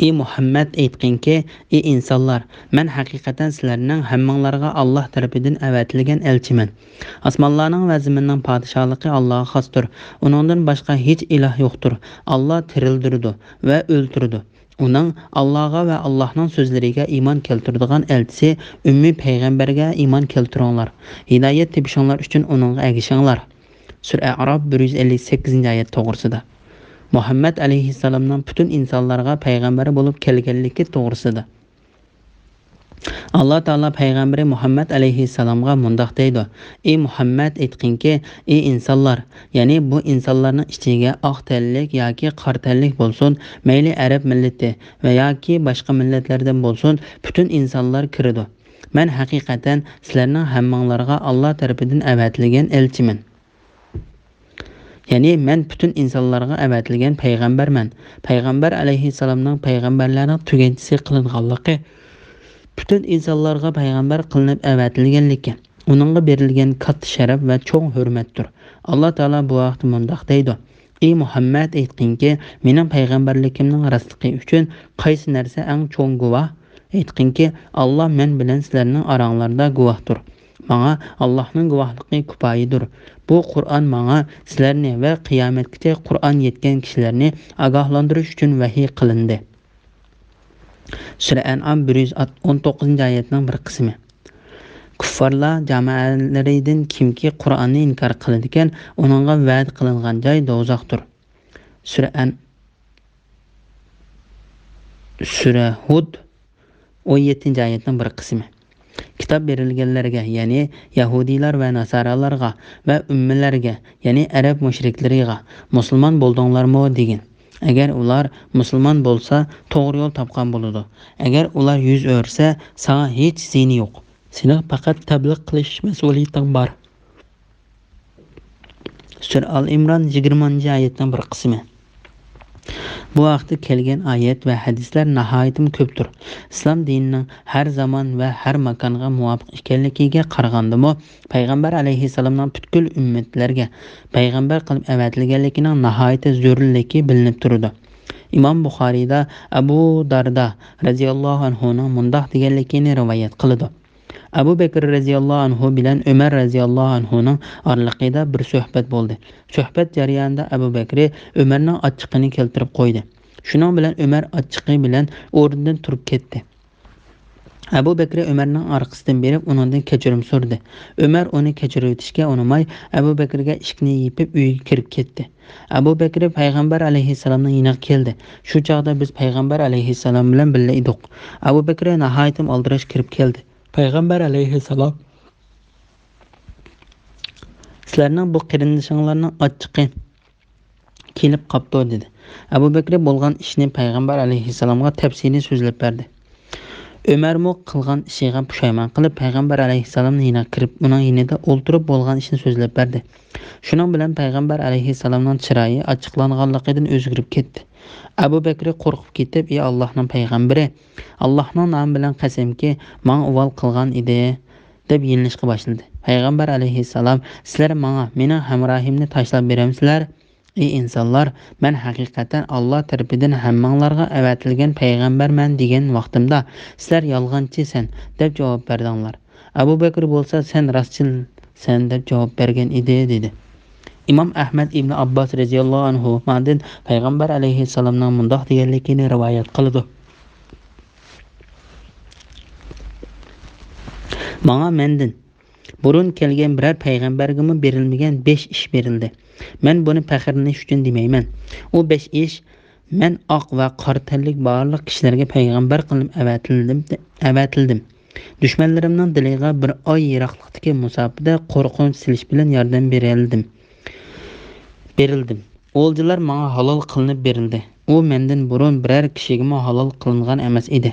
ئى مۇھەممەد، ئېيتقىنكى، ئى ئىنسانلار، مەن ھەقىقەتەن سىلەرنىڭ ھەممىڭلارغا ئاللاھ تەرىپىدىن ئەۋەتىلگەن ئەلچىمەن. ئاسمانلارنىڭ ۋە زېمىننىڭ پادىشاھلىقى ئاللاھقا خاستۇر. ئۇنىڭدىن باشقا ھېچ ئىلاھ يوقتۇر. ئاللاھ تىرىلدۈرىدۇ ۋە ئۆلتۈرىدۇ. ئۇنىڭ، ئاللاھقا ۋە ئاللاھنىڭ سۆزلىرىگە ئىمان كەلتۈرىدىغان ئەلچىسى ئۈممى پەيغەمبەرگە ئىمان كەلتۈرۈڭلار. ھىدايەت تېپىشىڭلار ئۈچۈن ئۇنىڭغا ئەگىشىڭلار. سۈرە ئەئراپ بىر يۈز ئەللىك سەككىزىنچى ئايەت توغرىسىدا. مۇھەممەد ئەلەيھىسسالامنىڭ پۈتۈن ئىنسانلارغا پەيغەمبەر بولۇپ كەلگەنلىكى توغرىسىدا. ئاللا تائالا پەيغەمبىرى مۇھەممەد ئەلەيھىسسالامغا مۇنداق دەيدۇ: ئى مۇھەممەد، ئېيتقىنكى، ئى ئىنسانلار، يەنى بۇ ئىنسانلارنىڭ ئىچىگە ئاق تەنلىك ياكى قارا تەنلىك بولسۇن، مەيلى ئەرەب مىللىتى ۋە ياكى باشقا مىللەتلەردىن بولسۇن، پۈتۈن ئىنسانلار كىرىدۇ. مەن ھەقىقەتەن سىلەرنىڭ ھەممىڭلارغا ئاللا تەرىپىدىن ئەۋەتىلگەن ئەلچىمەن. يەنى مەن پۈتۈن ئىنسانلارغا ئەۋەتىلگەن پەيغەمبەرمەن. پەيغەمبەر ئەلەيھىسسالامنىڭ پەيغەمبەرلەرنىڭ تۆگىنچىسى قىلىنغانلىقى، پۈتۈن ئىنسانلارغا پەيغەمبەر قىلىنىپ ئەۋەتىلگەنلىكى، ئۇنىڭغا بېرىلگەن كاتتا شەرەپ ۋە چوڭ ھۆرمەتتۇر. ئاللا تائالا بۇ ھەقتە مۇنداق دەيدۇ: ئى مۇھەممەد، ئېيتقىنكى، مېنىڭ پەيغەمبەرلىكىمنىڭ راستلىقى ئۈچۈن قايسى نەرسە ئەڭ چوڭ گۇۋاھ؟ ئېيتقىنكى، ئاللا مەن بىلەن سىلەرنىڭ ئاراڭلاردا گۇۋاھتۇر. ماڭا ئاللاھنىڭ گۇۋاھلىقى كۇپايىدۇر. بۇ قۇرئان ماڭا سىلەرنى ۋە قىيامەتكىچە قۇرئان يەتكەن كىشىلەرنى ئاگاھلاندۇرۇش ئۈچۈن ۋەھىي قىلىندى. سۈرە ئەنئام بىر يۈز ئون توققۇزىنچى ئايەتنىڭ بىر قىسمى. كۇففارلار جامائەلىرىدىن كىمكى قۇرئاننى ئىنكار قىلىدىكەن، ئۇنىڭغا ۋەدە قىلىنغان جاي دوزاختۇر. سۈرە ئەن-، سۈرە ھۇد، ئون يەتتىنچى ئايەتنىڭ بىر قىسمى. كىتاب بېرىلگەنلەرگە، يەنى يەھۇدىيلار ۋە ناسارالارغا ۋە ئۈممىلەرگە، يەنى ئەرەب مۇشرىكلىرىغا، مۇسۇلمان بولدۇڭلارمۇ؟ دېگىن. ئەگەر ئۇلار مۇسۇلمان بولسا، توغرا يول تاپقان بولىدۇ. ئەگەر ئۇلار يۈز ئۆرۈسە، ساڭا ھېچ زىيىنى يوق. سېنىڭ پەقەت تەبلىغ قىلىش مەسئۇلىيىتىڭ بار. سۈرە ئال ئىمران يىگىرمىنچى ئايەتنىڭ بىر قىسمى. بۇ ھەقتە كەلگەن ئايەت ۋە ھەدىسلەر ناھايىتىمۇ كۆپتۇر. ئىسلام دىنىنىڭ ھەر زامان ۋە ھەر ماكانغا مۇۋاپىق ئىكەنلىكىگە قارىغاندىمۇ، پەيغەمبەر ئەلەيھىسسالامنىڭ پۈتكۈل ئۈممەتلەرگە پەيغەمبەر قىلىپ ئەۋەتىلگەنلىكىنىڭ ناھايىتى زۆرۈرلۈكى بىلىنىپ تۇرىدۇ. ئىمام بۇخارىيدا ئەبۇ داردا رەزىياللاھۇ ئەنھۇنىڭ مۇنداق دېگەنلىكىنى رىۋايەت قىلىدۇ. ئەبۇ بەكرى رەزىياللاھۇ ئەنھۇ بىلەن ئۆمەر رەزىياللاھۇ ئەنھۇنىڭ ئارىلىقىدا بىر سۆھبەت بولدى. سۆھبەت جەريانىدا ئەبۇ بەكرى ئۆمەرنىڭ ئاچچىقىنى كەلتۈرۈپ قويدى. شۇنىڭ بىلەن ئۆمەر ئاچچىقى بىلەن ئورنىدىن تۇرۇپ كەتتى. ئەبۇ بەكرى ئۆمەرنىڭ ئارقىسىدىن بېرىپ، ئۇنىڭدىن كەچۈرۈم سورىدى. ئۆمەر ئۇنى كەچۈرۈۋېتىشكە ئۇنىماي، ئەبۇ بەكرىگە ئىشىكنى يېپىپ، ئۆيگە كىرىپ كەتتى. ئەبۇ بەكرى پەيغەمبەر ئەلەيھىسسالامنىڭ يېنىغا كەلدى. شۇ چاغدا بىز پەيغەمبەر ئەلەيھىسسالام بىلەن بىللە ئىدۇق. ئەبۇ بەكرى ناھايىتىمۇ ئالدىراش كىرىپ كەلدى. پەيغەمبەر ئەلەيھىسسالام، سىلەرنىڭ بۇ قېرىندىشىڭلارنىڭ ئاچچىقى كېلىپ قاپتۇ، دېدى. ئەبۇ بەكرى بولغان ئىشنى پەيغەمبەر ئەلەيھىسسالامغا تەپسىلىي سۆزلەپ بەردى. ئۆمەرمۇ قىلغان ئىشىغا پۇشايمان قىلىپ، پەيغەمبەر ئەلەيھىسسالامنىڭ يېنىغا كىرىپ، ئۇنىڭ يېنىدا ئولتۇرۇپ بولغان ئىشنى سۆزلەپ بەردى. شۇنىڭ بىلەن پەيغەمبەر ئەلەيھىسسالامنىڭ چىرايى ئاچچىقلانغانلىقىدىن ئۆزگىرىپ كەتتى. ئەبۇ بەكرى قورقۇپ كېتىپ، ئى ئاللاھنىڭ پەيغەمبىرى، ئاللاھنىڭ نامى بىلەن قەسەمكى، ماڭا ئۇۋال قىلغان ئىدى، دەپ يېلىنىشقا باشلىدى. پەيغەمبەر ئەلەيھىسسالام، سىلەر ماڭا مېنىڭ ھەمراھىمنى تاشلاپ بېرەمسىلەر؟ ئى ئىنسانلار، مەن ھەقىقەتەن ئاللا تەرىپىدىن ھەممىڭلارغا ئەۋەتىلگەن پەيغەمبەرمەن دېگەن ۋاقتىمدا، سىلەر يالغانچىسەن دەپ جاۋاب بەردىڭلار. ئەبۇ بەكرى بولسا، سەن راستچىلسەن دەپ جاۋاب بەرگەن ئىدى، دېدى. ئىمام ئەھمەد ئىبنى ئابباس رەزىياللاھۇ ئەنھۇمادىن پەيغەمبەر ئەلەيھىسسالامنىڭ مۇنداق دېگەنلىكىنى رىۋايەت قىلىدۇ. ماڭا مەندىن بۇرۇن كەلگەن بىرەر پەيغەمبەرگىمۇ بېرىلمىگەن بەش ئىش بېرىلدى. مەن بۇنى پەخىرلىنىش ئۈچۈن دېمەيمەن. ئۇ بەش ئىش، مەن ئاق ۋە قارا تەنلىك بارلىق كىشىلەرگە پەيغەمبەر قىلىنىپ ئەۋەتىلدىم، ئەۋەتىلدىم. دۈشمەنلىرىمنىڭ دىلىغا بىر ئاي يىراقلىقتىكى مۇساپىدە قورقۇنچ سېلىش بىلەن ياردەم بېرەلىدىم. بېرىلدىم. ئولجىلار ماڭا ھالال قىلىنىپ بېرىلدى. ئۇ مەندىن بۇرۇن بىرەر كىشىگىمۇ ھالال قىلىنغان ئەمەس ئىدى.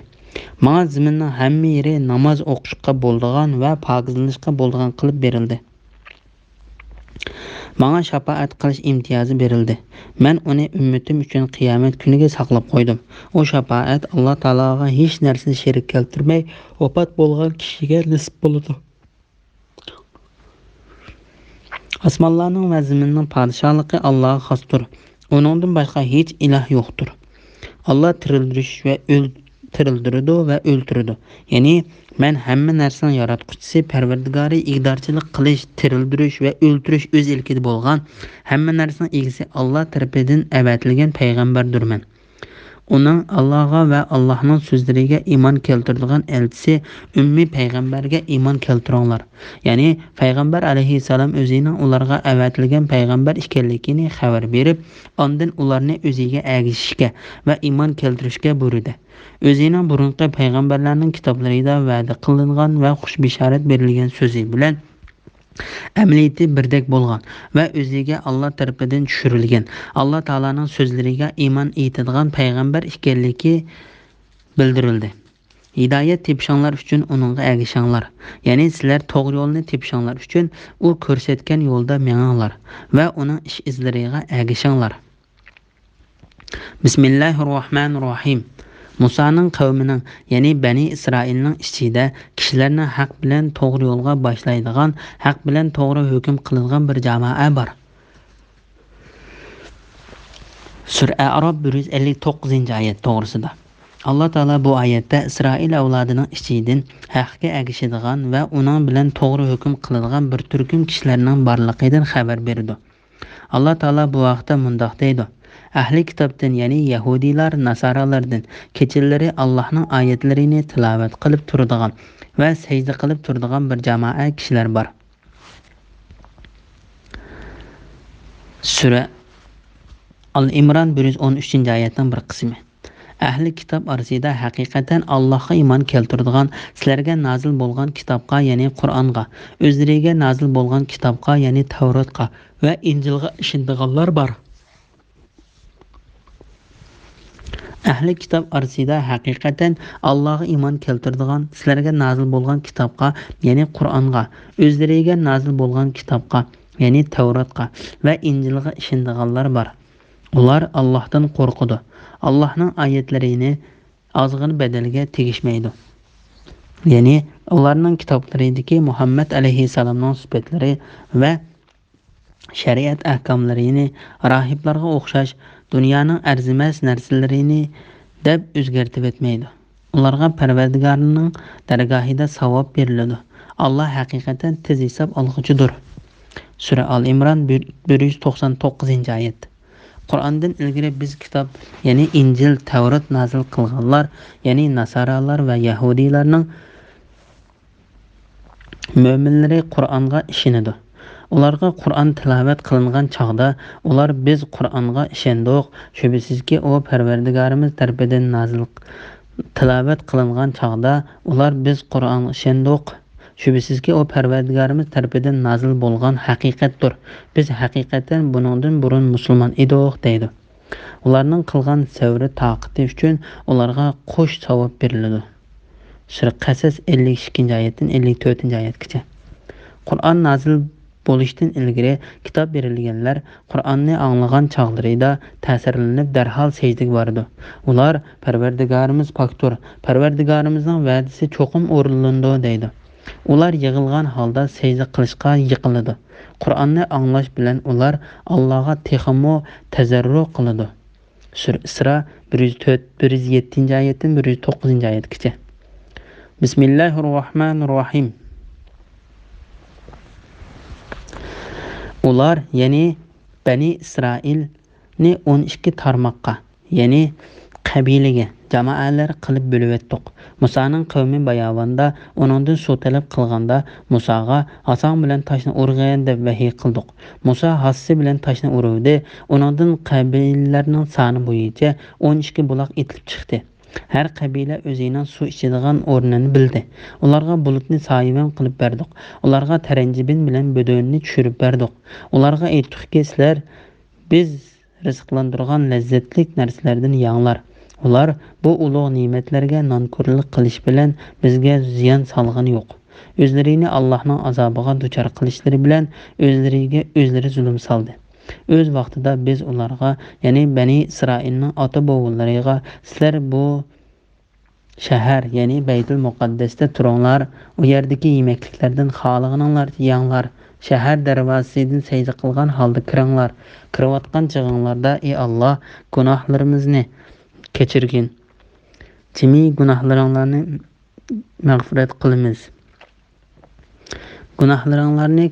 ماڭا زېمىننىڭ ھەممە يېرى ناماز ئوقۇشقا بولىدىغان ۋە پاكىزلىنىشقا بولىدىغان قىلىپ بېرىلدى. ماڭا شاپائەت قىلىش ئىمتىيازى بېرىلدى. مەن ئۇنى ئۈممىتىم ئۈچۈن قىيامەت كۈنىگە ساقلاپ قويدۇم. ئۇ شاپائەت ئاللا تائالاغا ھېچ نەرسىنى شېرىك كەلتۈرمەي ۋاپات بولغان كىشىگە نېسىپ بولىدۇ. ئاسمانلارنىڭ ۋە زېمىننىڭ پادىشاھلىقى ئاللاغا خاستۇر. ئۇنىڭدىن باشقا ھېچ ئىلاھ يوقتۇر. ئاللا تىرىلدۈرۈش ۋە ئۆل-، تىرىلدۈرىدۇ ۋە ئۆلتۈرىدۇ. يەنى، مەن ھەممە نەرسىنىڭ ياراتقۇچىسى، پەرۋەردىگارى، ئىگىدارچىلىق قىلىش، تىرىلدۈرۈش ۋە ئۆلتۈرۈش ئۆز ئىلكىدە بولغان، ھەممە نەرسىنىڭ ئىگىسى ئاللا تەرىپىدىن ئەۋەتىلگەن پەيغەمبەردۇرمەن. ئۇنىڭ، ئاللاغا ۋە ئاللاھنىڭ سۆزلىرىگە ئىمان كەلتۈرىدىغان ئەلچىسى، ئۈممىي پەيغەمبەرگە ئىمان كەلتۈرۈڭلار. يەنى پەيغەمبەر ئەلەيھىسسالام ئۆزىنىڭ ئۇلارغا ئەۋەتىلگەن پەيغەمبەر ئىكەنلىكىنى خەۋەر بېرىپ، ئاندىن ئۇلارنى ئۆزىگە ئەگىشىشكە ۋە ئىمان كەلتۈرۈشكە بۇيرۇدى. ئۆزىنىڭ بۇرۇنقى پەيغەمبەرلەرنىڭ كىتابلىرىدا ۋەدە قىلىنغان ۋە خۇش بېشارەت بېرىلگەن سۆزى بىلەن ئەمەلىيىتى بىردەك بولغان ۋە ئۆزىگە ئاللا تەرىپىدىن چۈشۈرۈلگەن، ئاللا تائالانىڭ سۆزلىرىگە ئىمان ئېيتىدىغان پەيغەمبەر ئىكەنلىكى بىلدۈرۈلدى. ھىدايەت تېپىشىڭلار ئۈچۈن ئۇنىڭغا ئەگىشىڭلار. يەنى سىلەر توغرا يولنى تېپىشىڭلار ئۈچۈن ئۇ كۆرسەتكەن يولدا مېڭىڭلار ۋە ئۇنىڭ ئىش ئىزلىرىغا ئەگىشىڭلار. بىسمىللاھىررەھمانىررەھىم. مۇسانىڭ قەۋمىنىڭ، يەنى بەنى ئىسرائىلنىڭ ئىچىدە كىشىلەرنى ھەق بىلەن توغرا يولغا باشلايدىغان، ھەق بىلەن توغرا ھۆكۈم قىلىدىغان بىر جامائە بار. سۈرە ئەئراپ بىر يۈز ئەللىك توققۇزىنچى ئايەت توغرىسىدا. ئاللا تائالا بۇ ئايەتتە ئىسرائىل ئەۋلادىنىڭ ئىچىدىن ھەققە ئەگىشىدىغان ۋە ئۇنىڭ بىلەن توغرا ھۆكۈم قىلىدىغان بىر تۈركۈم كىشىلەرنىڭ بارلىقىدىن خەۋەر بېرىدۇ. ئاللا تائالا بۇ ھەقتە مۇنداق دەيدۇ: ئەھلى كىتابتىن، يەنى يەھۇدىيلار، ناسارالاردىن كېچىلىرى ئاللاھنىڭ ئايەتلىرىنى تىلاۋەت قىلىپ تۇرىدىغان ۋە سەجدە قىلىپ تۇرىدىغان بىر جامائە كىشىلەر بار. سۈرە ئال ئىمران بىر يۈز ئون ئۈچىنچى ئايەتنىڭ بىر قىسمى. ئەھلى كىتاب ئارىسىدا ھەقىقەتەن ئاللاھقا ئىمان كەلتۈرىدىغان، سىلەرگە نازىل بولغان كىتابقا، يەنى قۇرئانغا، ئۆزلىرىگە نازىل بولغان كىتابقا، يەنى تەۋراتقا ۋە ئىنجىلغا ئىشىنىدىغانلار بار. ئەھلى كىتاب ئارىسىدا ھەقىقەتەن ئاللاغا ئىمان كەلتۈرىدىغان، سىلەرگە نازىل بولغان كىتابقا، يەنى قۇرئانغا، ئۆزلىرىگە نازىل بولغان كىتابقا، يەنى تەۋراتقا ۋە ئىنجىلغا ئىشىنىدىغانلار بار. ئۇلار ئاللاھتىن قورقىدۇ. ئاللاھنىڭ ئايەتلىرىنى ئازغىنە بەدەلگە تېگىشمەيدۇ. يەنى ئۇلارنىڭ كىتابلىرىدىكى مۇھەممەد ئەلەيھىسسالامنىڭ سۈپەتلىرى ۋە شەرىئەت ئەھكاملىرىنى راھىبلارغا ئوخشاش دۇنيانىڭ ئەرزىمەس نەرسىلىرىنى دەپ ئۆزگەرتىۋەتمەيدۇ. ئۇلارغا پەرۋەردىگارىنىڭ دەرگاھىدا ساۋاب بېرىلىدۇ. ئاللا ھەقىقەتەن تېز ھېساب ئالغۇچىدۇر. سۈرە ئال ئىمران، بىر، بىر يۈز توقسان توققۇزىنچى ئايەت. قۇرئاندىن ئىلگىرى بىز كىتاب، يەنى ئىنجىل، تەۋرات نازىل قىلغانلار، يەنى ناسارالار ۋە يەھۇدىيلارنىڭ مۆمىنلىرى قۇرئانغا ئىشىنىدۇ. ئۇلارغا قۇرئان تىلاۋەت قىلىنغان چاغدا، ئۇلار: «بىز قۇرئانغا ئىشەندۇق، شۈبھىسىزكى، ئۇ پەرۋەردىگارىمىز تەرىپىدىن نازىل» تىلاۋەت قىلىنغان چاغدا، ئۇلار: «بىز قۇرئانغا ئىشەندۇق، شۈبھىسىزكى، ئۇ پەرۋەردىگارىمىز تەرىپىدىن نازىل بولغان ھەقىقەتتۇر، بىز ھەقىقەتەن بۇنىڭدىن بۇرۇن مۇسۇلمان ئىدۇق» دەيدۇ. ئۇلارنىڭ قىلغان سەۋرى تاقىتى ئۈچۈن ئۇلارغا قوش ساۋاب بېرىلىدۇ. سۈرە قەسەس ئەللىك ئىككىنچى ئايەتتىن ئەللىك تۆتىنچى ئايەتكىچە. قۇرئان نازىل بولۇشتىن ئىلگىرى كىتاب بېرىلگەنلەر قۇرئاننى ئاڭلىغان چاغلىرىدا تەسىرلىنىپ دەرھال سەجدىگە بارىدۇ. ئۇلار: «پەرۋەردىگارىمىز پاكتۇر، پەرۋەردىگارىمىزنىڭ ۋەدىسى چوقۇم ئورۇنلىنىدۇ» دەيدۇ. ئۇلار يىغلىغان ھالدا سەجدە قىلىشقا يىقىلىدۇ. قۇرئاننى ئاڭلاش بىلەن ئۇلار ئاللاغا تېخىمۇ تەزەررۇ قىلىدۇ. سۈرە ئىسرا، بىر يۈز تۆت، بىر يۈز يەتتىنچى ئايەتتىن بىر يۈز توققۇزىنچى ئايەتكىچە. بىسمىللاھىررەھمانىررەھىم. ئۇلار، يەنى بەنى ئىسرائىلنى ئون ئىككى تارماققا، يەنى قەبىلىگە، جامائەلەر قىلىپ بۆلۈۋەتتۇق. مۇسانىڭ قەۋمى باياۋاندا ئۇنىڭدىن سۇ تەلەپ قىلغاندا، مۇساغا: «ھاساڭ بىلەن تاشنى ئۇرغىن» دەپ ۋەھىي قىلدۇق. مۇسا ھاسىسى بىلەن تاشنى ئۇرۇۋىدى. ئۇنىڭدىن قەبىلىلەرنىڭ سانى بويىچە ئون ئىككى بۇلاق ئېتىلىپ چىقتى. ھەر قەبىلە ئۆزىنىڭ سۇ ئىچىدىغان ئورنىنى بىلدى. ئۇلارغا بۇلۇتنى سايىۋەن قىلىپ بەردۇق. ئۇلارغا تەرەنجىبىن بىلەن بۆدۈنىنى چۈشۈرۈپ بەردۇق. ئۇلارغا ئېيتتۇقكى، سىلەر بىز رىزىقلاندۇرغان لەززەتلىك نەرسىلەردىن يەڭلار. ئۇلار بۇ ئۇلۇغ نېمەتلەرگە نانكۆرلۈك قىلىش بىلەن بىزگە زىيان سالغىنى يوق. ئۆزلىرىنى ئاللاھنىڭ ئازابىغا دۇچار قىلىشلىرى بىلەن ئۆزلىرىگە ئۆزلىرى زۇلۇم سالدى. ئۆز ۋاقتىدا بىز ئۇلارغا، يەنى بەنى ئىسرائىلنىڭ ئاتا-بوۋىلىرىغا، سىلەر بۇ شەھەر، يەنى بەيتۇل مۇقەددەستە تۇرۇڭلار، ئۇ يەردىكى يېمەكلىكلەردىن خالىغىنىڭلارچە يەڭلار، شەھەر دەرۋازىسىدىن سەجدە قىلغان ھالدا كىرىڭلار. كىرىۋاتقان چېغىڭلاردا، ئى ئاللا، گۇناھلىرىمىزنى كەچۈرگىن. جىمى گۇناھلىرىڭلارنى مەغپىرەت قىلىمىز. گۇناھلىرىڭلارنى،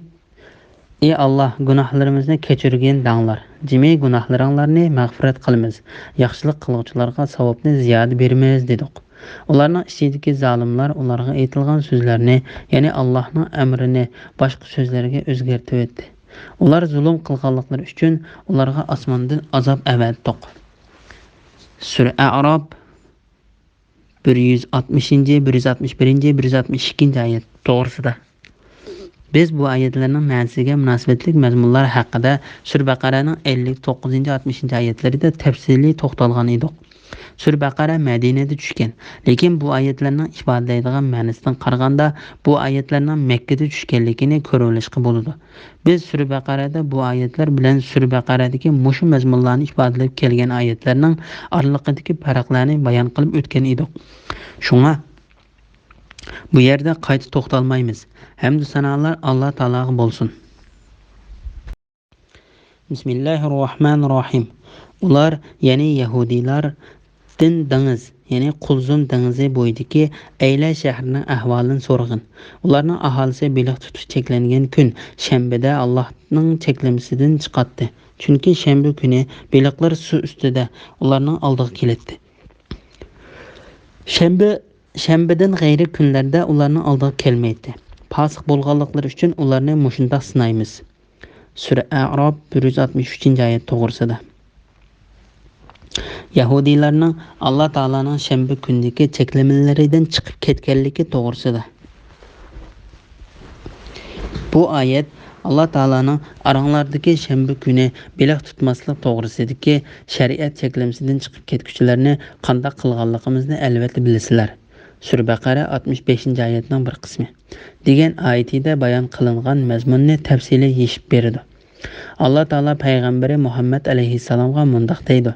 ئى ئاللا، گۇناھلىرىمىزنى كەچۈرگىن دەڭلار. جىمى گۇناھلىرىڭلارنى مەغپىرەت قىلىمىز. ياخشىلىق قىلغۇچىلارغا ساۋابنى زىيادە بېرىمىز، دېدۇق. ئۇلارنىڭ ئىچىدىكى زالىملار ئۇلارغا ئېيتىلغان سۆزلەرنى، يەنى ئاللاھنىڭ ئەمرىنى باشقا سۆزلەرگە ئۆزگەرتىۋەتتى. ئۇلار زۇلۇم قىلغانلىقلىرى ئۈچۈن ئۇلارغا ئاسماندىن ئازاب ئەۋەتتۇق. سۈرە ئەئراپ، بىر يۈز ئاتمىشىنچى، بىر يۈز ئاتمىش بىرىنچى، بىر يۈز ئاتمىش ئىككىنچى ئايەت توغرىسىدا. بىز بۇ ئايەتلەرنىڭ مەنىسىگە مۇناسىۋەتلىك مەزمۇنلار ھەققىدە سۈرە بەقەرەنىڭ ئەللىك توققۇزىنچى، ئاتمىشىنچى ئايەتلىرىدە تەپسىلىي توختالغان ئىدۇق. سۈرە بەقەرە مەدىنەدە چۈشكەن، لېكىن بۇ ئايەتلەرنىڭ ئىپادىلەيدىغان مەنىسىدىن قارىغاندا، بۇ ئايەتلەرنىڭ مەككىدە چۈشكەنلىكىنى كۆرۈۋېلىشقا بولىدۇ. بىز سۈرە بەقەرەدە بۇ ئايەتلەر بىلەن سۈرە بەقەرەدىكى مۇشۇ مەزمۇنلارنى ئىپادىلەپ كەلگەن ئايەتلەرنىڭ ئارىلىقىدىكى پەرقلەرنى بايان قىلىپ ئۆتكەن ئىدۇق. شۇڭا بۇ يەردە قايتا توختالمايمىز. ھەمدۇ سانالار ئاللا تائالاغا بولسۇن. بىسمىللاھىررەھمانىررەھىم. ئۇلار، يەنى يەھۇدىيلار، دىن دېڭىز، يەنى قۇلزۇم دېڭىزى بويىدىكى ئەيلە شەھىرىنىڭ ئەھۋالىنى سورىغىن. ئۇلارنىڭ ئاھالىسى بېلىق تۇتۇش چەكلەنگەن كۈن شەنبىدە ئاللاھنىڭ چەكلىمىسىدىن چىقاتتى. چۈنكى شەنبە كۈنى بېلىقلار سۇ ئۈستىدە ئۇلارنىڭ ئالدىغا كېلەتتى. شەنبە، شەنبىدىن غەيرىي كۈنلەردە ئۇلارنىڭ ئالدىغا كەلمەيتتى. پاسىق بولغانلىقلىرى ئۈچۈن ئۇلارنى مۇشۇنداق سىنايمىز. سۈرە ئەئراپ، بىر يۈز ئاتمىش ئۈچىنچى ئايەت توغرىسىدا. يەھۇدىيلارنىڭ ئاللا تائالانىڭ شەنبە كۈنىدىكى چەكلىمىلىرىدىن چىقىپ كەتكەنلىكى توغرىسىدا. بۇ ئايەت ئاللا تائالانىڭ ئاراڭلاردىكى شەنبە كۈنى بېلىق تۇتماسلىق توغرىسىدىكى شەرىئەت چەكلىمىسىدىن چىقىپ كەتكۈچىلەرنى قانداق قىلغانلىقىمىزنى ئەلۋەتتە بىلىسىلەر. سۈرە بەقەرە ئاتمىش بەشىنچى ئايەتنىڭ بىر قىسمى. دېگەن ئايىتىدە بايان قىلىنغان مەزمۇننى تەپسىلىي يېشىپ بېرىدۇ. ئاللا تائالا پەيغەمبىرى مۇھەممەد ئەلەيھىسسالامغا مۇنداق دەيدۇ: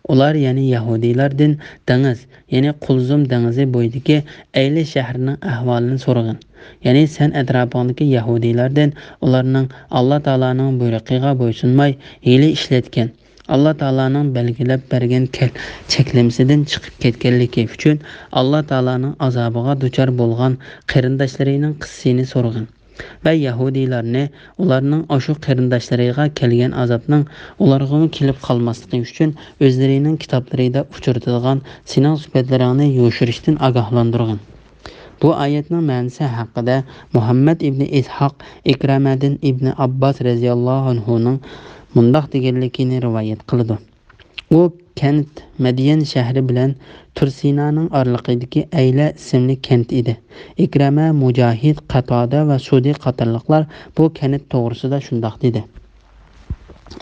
ئۇلار، يەنى يەھۇدىيلاردىن دېڭىز، يەنى قۇلزۇم دېڭىزى بويىدىكى ئەيلى شەھىرىنىڭ ئەھۋالىنى سورىغىن. يەنى سەن ئەتراپىڭدىكى يەھۇدىيلاردىن ئۇلارنىڭ ئاللا تائالانىڭ بۇيرۇقىغا بويسۇنماي، ھىيلە ئىشلەتكەن، ئاللا تائالانىڭ بەلگىلەپ بەرگەن كەل-، چەكلىمىسىدىن چىقىپ كەتكەنلىكى ئۈچۈن ئاللا تائالانىڭ ئازابىغا دۇچار بولغان قېرىنداشلىرىنىڭ قىسسىسىنى سورىغىن. ۋە يەھۇدىيلارنى ئۇلارنىڭ ئاشۇ قېرىنداشلىرىغا كەلگەن ئازابنىڭ ئۇلارغىمۇ كېلىپ قالماسلىقى ئۈچۈن ئۆزلىرىنىڭ كىتابلىرىدا ئۇچرىتىدىغان سېنىڭ سۈپەتلىرىڭنى يوشۇرۇشتىن ئاگاھلاندۇرغىن. بۇ ئايەتنىڭ مەنىسى ھەققىدە مۇھەممەد ئىبنى ئىسھاق ئىكرەمەدىن ئىبنى ئابباس رەزىياللاھۇ ئەنھۇنىڭ مۇنداق دېگەنلىكىنى رىۋايەت قىلىدۇ. ئۇ كەنت مەديەن شەھىرى بىلەن تۇرسىنانىڭ ئارىلىقىدىكى ئەيلە ئىسىملىك كەنت ئىدى. ئىكرەمە، مۇجاھىد، قاتادە ۋە سۇدى قاتارلىقلار بۇ كەنت توغرىسىدا شۇنداق دېدى.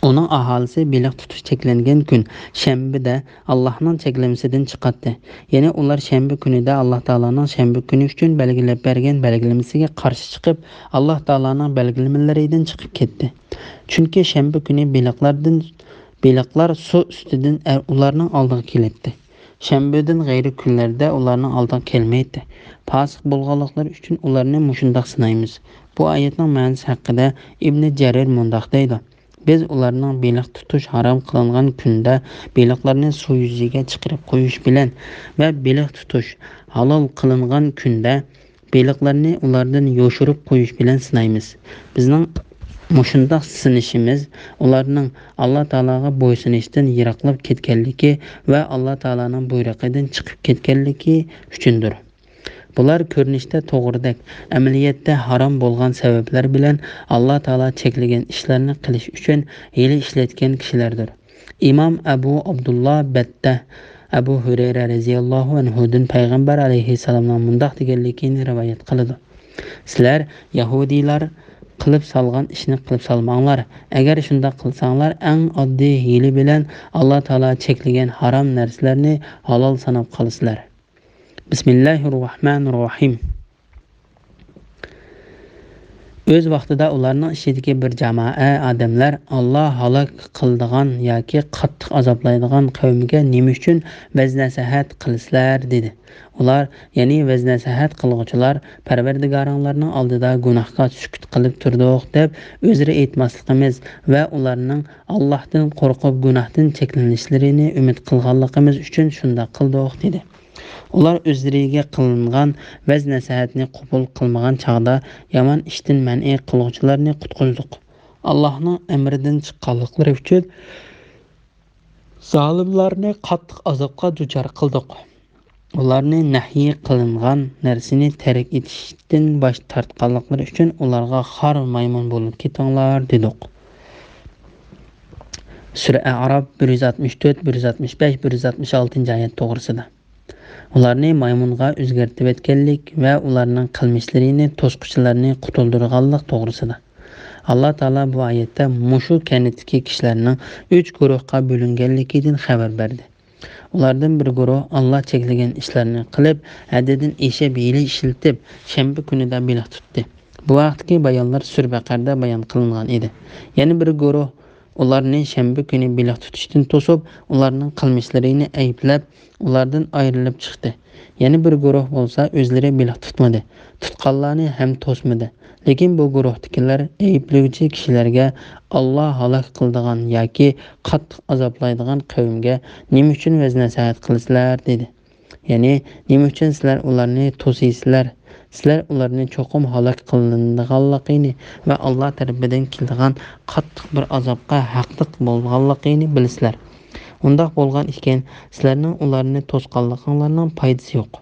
ئۇنىڭ ئاھالىسى بېلىق تۇتۇش چەكلەنگەن كۈن شەنبىدە ئاللاھنىڭ چەكلىمىسىدىن چىقاتتى. يەنى ئۇلار شەنبە كۈنىدە ئاللا تائالانىڭ شەنبە كۈنى ئۈچۈن بەلگىلەپ بەرگەن بەلگىلىمىسىگە قارشى چىقىپ، ئاللا تائالانىڭ بەلگىلىمىلىرىدىن چىقىپ كەتتى. چۈنكى شەنبە كۈنى بېلىقلاردىن، بېلىقلار سۇ ئۈستىدىن ئە-، ئۇلارنىڭ ئالدىغا كېلەتتى. شەنبىدىن غەيرىي كۈنلەردە ئۇلارنىڭ ئالدىغا كەلمەيتتى. پاسىق بولغانلىقلىرى ئۈچۈن ئۇلارنى مۇشۇنداق سىنايمىز. بۇ ئايەتنىڭ مەنىسى ھەققىدە ئىبنى جەرىر مۇنداق دەيدۇ: بىز ئۇلارنىڭ بېلىق تۇتۇش ھارام قىلىنغان كۈندە بېلىقلارنى سۇ يۈزىگە چىقىرىپ قويۇش بىلەن ۋە بېلىق تۇتۇش ھالال قىلىنغان كۈندە بېلىقلارنى ئۇلاردىن يوشۇرۇپ قويۇش بىلەن سىنايمىز. بىزنىڭ مۇشۇنداق سىنىشىمىز ئۇلارنىڭ ئاللا تائالاغا بويسۇنۇشتىن يىراقلاپ كەتكەنلىكى ۋە ئاللا تائالانىڭ بۇيرۇقىدىن چىقىپ كەتكەنلىكى ئۈچۈندۇر. بۇلار كۆرۈنۈشتە توغرىدەك، ئەمەلىيەتتە ھارام بولغان سەۋەبلەر بىلەن ئاللا تائالا چەكلىگەن ئىشلارنى قىلىش ئۈچۈن ھىيلە ئىشلەتكەن كىشىلەردۇر. ئىمام ئەبۇ ئابدۇللا بەتتە ئەبۇ ھۇرەيرە رەزىياللاھۇ ئەنھۇدىن پەيغەمبەر ئەلەيھىسسالامنىڭ مۇنداق دېگەنلىكىنى رىۋايەت قىلىدۇ: سىلەر يەھۇدىيلار قىلىپ سالغان ئىشنى قىلىپ سالماڭلار. ئەگەر شۇنداق قىلساڭلار، ئەڭ ئاددىي ھىيلە بىلەن ئاللا تائالا چەكلىگەن ھارام نەرسىلەرنى ھالال ساناپ قالىسىلەر. بىسمىللاھىررەھمانىررەھىم. ئۆز ۋاقتىدا ئۇلارنىڭ ئىچىدىكى بىر جامائە ئادەملەر، «ئاللا ھالاك قىلىدىغان ياكى قاتتىق ئازابلايدىغان قەۋمگە نېمە ئۈچۈن ۋەز-نەسىھەت قىلىسىلەر؟» دېدى. ئۇلار، يەنى ۋەز-نەسىھەت قىلغۇچىلار، «پەرۋەردىگارىڭلارنىڭ ئالدىدا گۇناھقا سۈكۈت قىلىپ تۇردۇق» دەپ ئۆزرە ئېيتماسلىقىمىز ۋە ئۇلارنىڭ «ئاللاھتىن قورقۇپ گۇناھتىن چەكلىنىشلىرىنى ئۈمىد قىلغانلىقىمىز ئۈچۈن شۇنداق قىلدۇق» دېدى. ئۇلار ئۆزلىرىگە قىلىنغان ۋەز-نەسىھەتنى قوبۇل قىلمىغان چاغدا يامان ئىشتىن مەنئى قىلغۇچىلارنى قۇتقۇزدۇق. ئاللاھنىڭ ئەمرىدىن چىققانلىقلىرى ئۈچۈن زالىملارنى قاتتىق ئازابقا دۇچار قىلدۇق. ئۇلارنى نەھيى قىلىنغان نەرسىنى تەرك ئېتىشتىن باش تارتقانلىقلىرى ئۈچۈن ئۇلارغا خار مايمۇن بولۇپ كېتىڭلار دېدۇق. سۈرە ئەئراپ بىر يۈز ئاتمىش تۆت، بىر يۈز ئاتمىش بەش، بىر يۈز ئاتمىش ئالتىنچى ئايەت توغرىسىدا. ئۇلارنى مايمۇنغا ئۆزگەرتىۋەتكەنلىك ۋە ئۇلارنىڭ قىلمىشلىرىنى توسقۇچىلارنى قۇتۇلدۇرغانلىق توغرىسىدا. ئاللا تائالا بۇ ئايەتتە مۇشۇ كەنتتىكى كىشىلەرنىڭ ئۈچ گۇرۇھقا بۆلۈنگەنلىكىدىن خەۋەر بەردى. ئۇلاردىن بىر گۇرۇھ ئاللا چەكلىگەن ئىشلارنى قىلىپ، ھەددىدىن ئېشىپ، ھىيلە ئىشلىتىپ، شەنبە كۈنىدە بېلىق تۇتتى. بۇ ھەقتىكى بايانلار سۈرە بەقەردە بايان قىلىنغان ئىدى. يەنە بىر گۇرۇھ ئۇلارنى شەنبە كۈنى بېلىق تۇتۇشتىن توسۇپ، ئۇلارنىڭ قىلمىشلىرىنى ئەيىبلەپ، ئۇلاردىن ئايرىلىپ چىقتى. يەنە بىر گۇرۇھ بولسا ئۆزلىرى بېلىق تۇتمىدى، تۇتقانلارنى ھەم توسمىدى. لېكىن بۇ گۇرۇھتىكىلەر ئەيىبلىگۈچى كىشىلەرگە، «ئاللا ھالاك قىلىدىغان ياكى قاتتىق ئازابلايدىغان قەۋمگە نېمە ئۈچۈن ۋەز-نەسىھەت قىلىسىلەر؟» دېدى. يەنى، «نېمە ئۈچۈن سىلەر ئۇلارنى توسىسىلەر؟ سىلەر ئۇلارنى چوقۇم ھالاك قىلىنىدىغانلىقىنى ۋە ئاللا تەرىپىدىن كېلىدىغان قاتتىق بىر ئازابقا ھەقلىق بولغانلىقىنى بىلىسىلەر. ئۇنداق بولغان ئىكەن، سىلەرنىڭ ئۇلارنى توسقانلىقىڭلارنىڭ پايدىسى يوق.»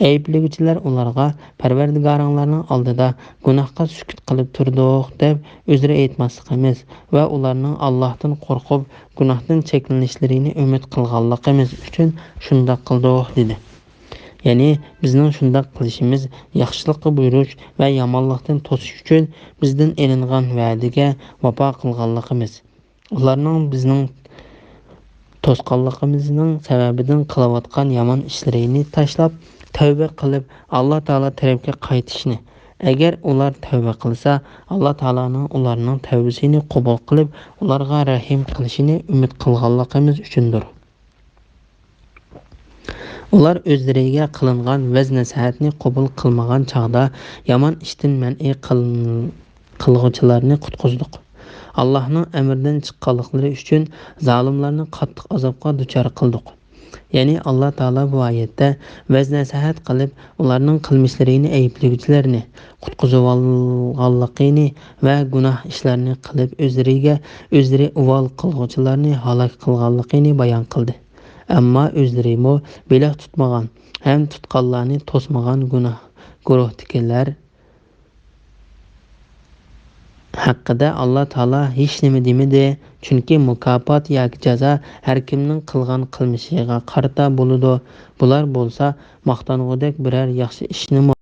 ئەيىبلىگۈچىلەر ئۇلارغا، «پەرۋەردىگارىڭلارنىڭ ئالدىدا گۇناھقا سۈكۈت قىلىپ تۇردۇق» دەپ ئۆزرە ئېيتماسلىقىمىز ۋە ئۇلارنىڭ ئاللاھتىن قورقۇپ گۇناھتىن چەكلىنىشلىرىنى ئۈمىد قىلغانلىقىمىز ئۈچۈن شۇنداق قىلدۇق، دېدى. يەنى، بىزنىڭ شۇنداق قىلىشىمىز ياخشىلىققا بۇيرۇش ۋە يامانلىقتىن توسۇش ئۈچۈن بىزدىن ئېلىنغان ۋەدىگە ۋاپا قىلغانلىقىمىز. ئۇلارنىڭ بىزنىڭ توسقانلىقىمىزنىڭ سەۋەبىدىن قىلىۋاتقان يامان ئىشلىرىنى تاشلاپ، تەۋبە قىلىپ، ئاللا تائالا تەرەپكە قايتىشنى، ئەگەر ئۇلار تەۋبە قىلسا، ئاللا تائالانىڭ ئۇلارنىڭ تەۋبىسىنى قوبۇل قىلىپ، ئۇلارغا رەھىم قىلىشىنى ئۈمىد قىلغانلىقىمىز ئۈچۈندۇر. ئۇلار ئۆزلىرىگە قىلىنغان ۋەز-نەسىھەتنى قوبۇل قىلمىغان چاغدا يامان ئىشتىن مەنئى قىلىن-، قىلغۇچىلارنى قۇتقۇزدۇق. ئاللاھنىڭ ئەمرىدىن چىققانلىقلىرى ئۈچۈن زالىملارنى قاتتىق ئازابقا دۇچار قىلدۇق. يەنى ئاللا تائالا بۇ ئايەتتە ۋەز-نەسىھەت قىلىپ، ئۇلارنىڭ قىلمىشلىرىنى ئەيىبلىگۈچىلەرنى قۇتقۇزۇۋالغانلىقىنى ۋە گۇناھ ئىشلارنى قىلىپ، ئۆزلىرىگە ئۆزلىرى ئۇۋال قىلغۇچىلارنى ھالاك قىلغانلىقىنى بايان قىلدى. ئەمما ئۆزلىرىمۇ بېلىق تۇتمىغان ھەم تۇتقانلارنى توسمىغان گۇناھ گۇرۇھتىكىلەر ھەققىدە ئاللا تائالا ھېچنېمە دېمىدى، چۈنكى مۇكاپات ياكى جازا ھەركىمنىڭ قىلغان قىلمىشىغا قارىتا بولىدۇ. بۇلار بولسا ماختانغۇدەك بىرەر ياخشى ئىشنىمۇ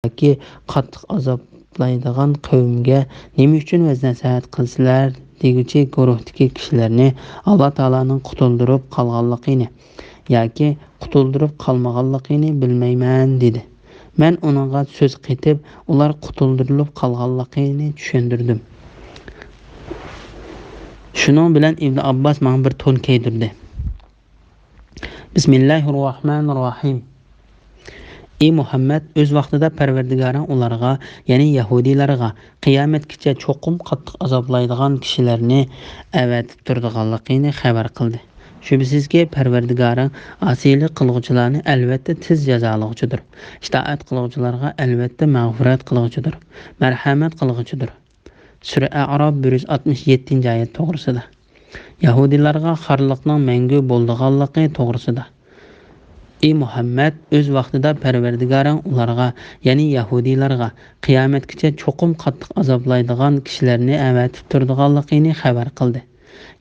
ياكى قاتتىق ئازابلايدىغان قەۋمگە نېمە ئۈچۈن ۋەز-نەسىھەت قىلىسىلەر دېگۈچى گۇرۇھتىكى كىشىلەرنى ئاللا تائالانىڭ قۇتۇلدۇرۇپ قالغانلىقىنى ياكى قۇتۇلدۇرۇپ قالمىغانلىقىنى بىلمەيمەن، دېدى. مەن ئۇنىڭغا سۆز قېتىپ، ئۇلار قۇتۇلدۇرۇلۇپ قالغانلىقىنى چۈشەندۈردۈم. شۇنىڭ بىلەن ئىبن ئابباس ماڭا بىر تون كىيدۈردى. بىسمىللاھىرراھمانىرراھىم. ئى مۇھەممەد، ئۆز ۋاقتىدا پەرۋەردىگارىڭ ئۇلارغا، يەنى يەھۇدىيلارغا، قىيامەتكىچە چوقۇم قاتتىق ئازابلايدىغان كىشىلەرنى ئەۋەتىپ تۇرىدىغانلىقىنى خەۋەر قىلدى. شۈبھىسىزكى، پەرۋەردىگارىڭ ئاسىيلىق قىلغۇچىلارنى ئەلۋەتتە تېز جازالىغۇچىدۇر. ئىتائەت قىلغۇچىلارغا ئەلۋەتتە مەغپىرەت قىلغۇچىدۇر، مەرھەمەت قىلغۇچىدۇر. سۈرە ئەئراپ بىر يۈز ئاتمىش يەتتىنچى ئايەت توغرىسىدا. يەھۇدىيلارغا خارلىقنىڭ مەڭگۈ بولىدىغانلىقى توغرىسىدا. ئى مۇھەممەد، ئۆز ۋاقتىدا پەرۋەردىگارىڭ ئۇلارغا، يەنى يەھۇدىيلارغا، قىيامەتكىچە چوقۇم قاتتىق ئازابلايدىغان كىشىلەرنى ئەۋەتىپ تۇرىدىغانلىقىنى خەۋەر قىلدى.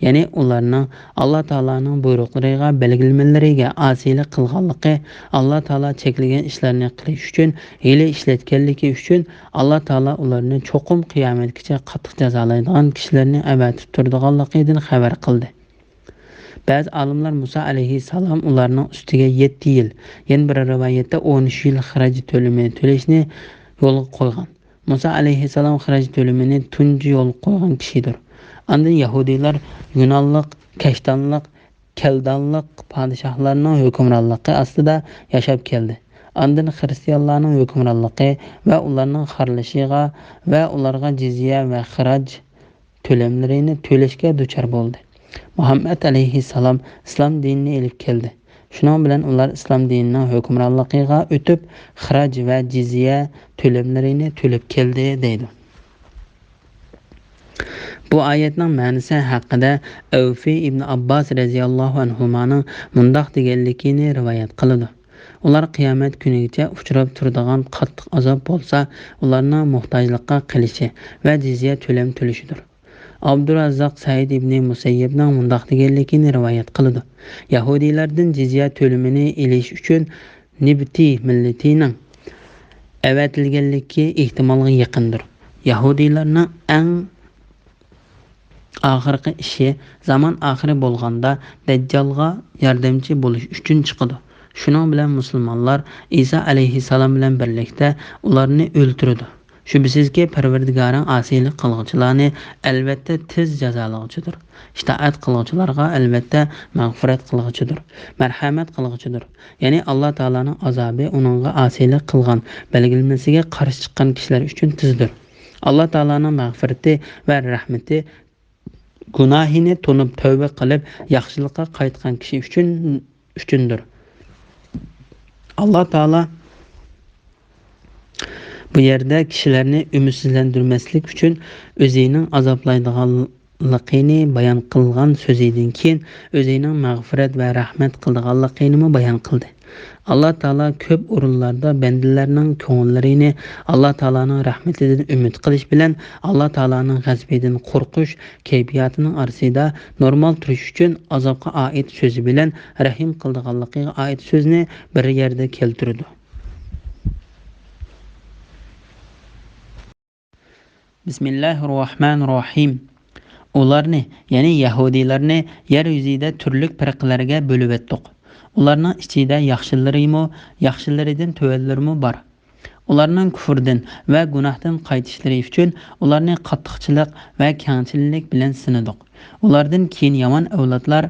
يەنى ئۇلارنىڭ ئاللا تائالانىڭ بۇيرۇقلىرىغا، بەلگىلىمىلىرىگە ئاسىيلىق قىلغانلىقى، ئاللا تائالا چەكلىگەن ئىشلارنى قىلىش ئۈچۈن ھىيلە ئىشلەتكەنلىكى ئۈچۈن، ئاللا تائالا ئۇلارنى چوقۇم قىيامەتكىچە قاتتىق جازالايدىغان كىشىلەرنى ئەۋەتىپ تۇرىدىغانلىقىدىن خەۋەر قىلدى. بەزى ئالىملار مۇسا ئەلەيھىسسالام ئۇلارنىڭ ئۈستىگە يەتتە يىل، يەنە بىر رىۋايەتتە ئون ئۈچ يىل خىراج تۆلىمى تۆلەشنى يولغا قويغان. مۇسا ئەلەيھىسسالام خىراج تۆلىمىنى تۇنجى يولغا قويغان كىشىدۇر. ئاندىن يەھۇدىيلار يۇنانلىق، كەشتانلىق، كەلدانلىق پادىشاھلارنىڭ ھۆكۈمرانلىقى ئاستىدا ياشاپ كەلدى. ئاندىن خىرىستىيانلارنىڭ ھۆكۈمرانلىقى ۋە ئۇلارنىڭ خارلىشىغا ۋە ئۇلارغا جىزيە ۋە خىراج تۆلەملىرىنى تۆلەشكە دۇچار بولدى. مۇھەممەد ئەلەيھىسسالام ئىسلام دىنىنى ئېلىپ كەلدى. شۇنىڭ بىلەن ئۇلار ئىسلام دىنىنىڭ ھۆكۈمرانلىقىغا ئۆتۈپ، خىراج ۋە جىزيە تۆلەملىرىنى تۆلەپ كەلدى، دەيدۇ. بۇ ئايەتنىڭ مەنىسى ھەققىدە ئەۋفى ئىبن ئابباس رەزىياللاھۇ ئەنھۇمانىڭ مۇنداق دېگەنلىكىنى رىۋايەت قىلىدۇ: ئۇلار قىيامەت كۈنىگىچە ئۇچراپ تۇرىدىغان قاتتىق ئازاب بولسا، ئۇلارنىڭ موھتاجلىققا قېلىشى ۋە جىزيە تۆلەم تۆلىشىدۇر. ئابدۇراززاق سەئىد ئىبنى مۇسەييەبنىڭ مۇنداق دېگەنلىكىنى رىۋايەت قىلىدۇ: يەھۇدىيلاردىن جىزيە تۆلىمىنى ئېلىش ئۈچۈن نىبتى مىللىتىنىڭ ئەۋەتىلگەنلىكى ئېھتىمالغا يېقىندۇر. يەھۇدىيلارنىڭ ئەڭ ئاخىرقى ئىشى زامان ئاخىرى بولغاندا دەججالغا ياردەمچى بولۇش ئۈچۈن چىقىدۇ. شۇنىڭ بىلەن مۇسۇلمانلار ئىسا ئەلەيھىسسالام بىلەن بىرلىكتە ئۇلارنى ئۆلتۈرىدۇ. شۈبھىسىزكى، پەرۋەردىگارىڭ ئاسىيلىق قىلغۇچىلارنى ئەلۋەتتە تېز جازالىغۇچىدۇر. ئىتائەت قىلغۇچىلارغا ئەلۋەتتە مەغپىرەت قىلغۇچىدۇر، مەرھەمەت قىلغۇچىدۇر. يەنى ئاللا تائالانىڭ ئازابى ئۇنىڭغا ئاسىيلىق قىلغان، بەلگىلىمىسىگە قارشى چىققان كىشىلەر ئۈچۈن تېزدۇر. ئاللا تائالانىڭ مەغپىرىتى ۋە رەھمىتى گۇناھىنى تونۇپ تەۋبە قىلىپ ياخشىلىققا قايتقان كىشى ئۈچۈن، ئۈچۈندۇر. ئاللا تائالا بۇ يەردە كىشىلەرنى ئۈمىدسىزلەندۈرمەسلىك ئۈچۈن ئۆزىنىڭ ئازابلايدىغانلىقىنى بايان قىلغان سۆزىدىن كېيىن، ئۆزىنىڭ مەغپىرەت ۋە رەھمەت قىلىدىغانلىقىنىمۇ بايان قىلدى. ئاللا تائالا كۆپ ئورۇنلاردا بەندىلەرنىڭ كۆڭۈللىرىنى ئاللا تائالانىڭ رەھمىتىدىن ئۈمىد قىلىش بىلەن ئاللا تائالانىڭ غەزىپىدىن قورقۇش كەيپىياتىنىڭ ئارىسىدا نورمال تۇرۇش ئۈچۈن ئازابقا ئائىت سۆزى بىلەن رەھىم قىلىدىغانلىقىغا ئائىت سۆزنى بىر يەردە كەلتۈرىدۇ. بىسمىللاھىررەھمانىررەھىم. ئۇلارنى، يەنى يەھۇدىيلارنى يەر يۈزىدە تۈرلۈك پىرقىلەرگە بۆلۈۋەتتۇق. ئۇلارنىڭ ئىچىدە ياخشىلىرىمۇ، ياخشىلىرىدىن تۆۋەنلىرىمۇ بار. ئۇلارنىڭ كۇفرىدىن ۋە گۇناھتىن قايتىشلىرى ئۈچۈن ئۇلارنى قاتتىقچىلىق ۋە كەڭچىللىك بىلەن سىنىدۇق. ئۇلاردىن كېيىن يامان ئەۋلادلار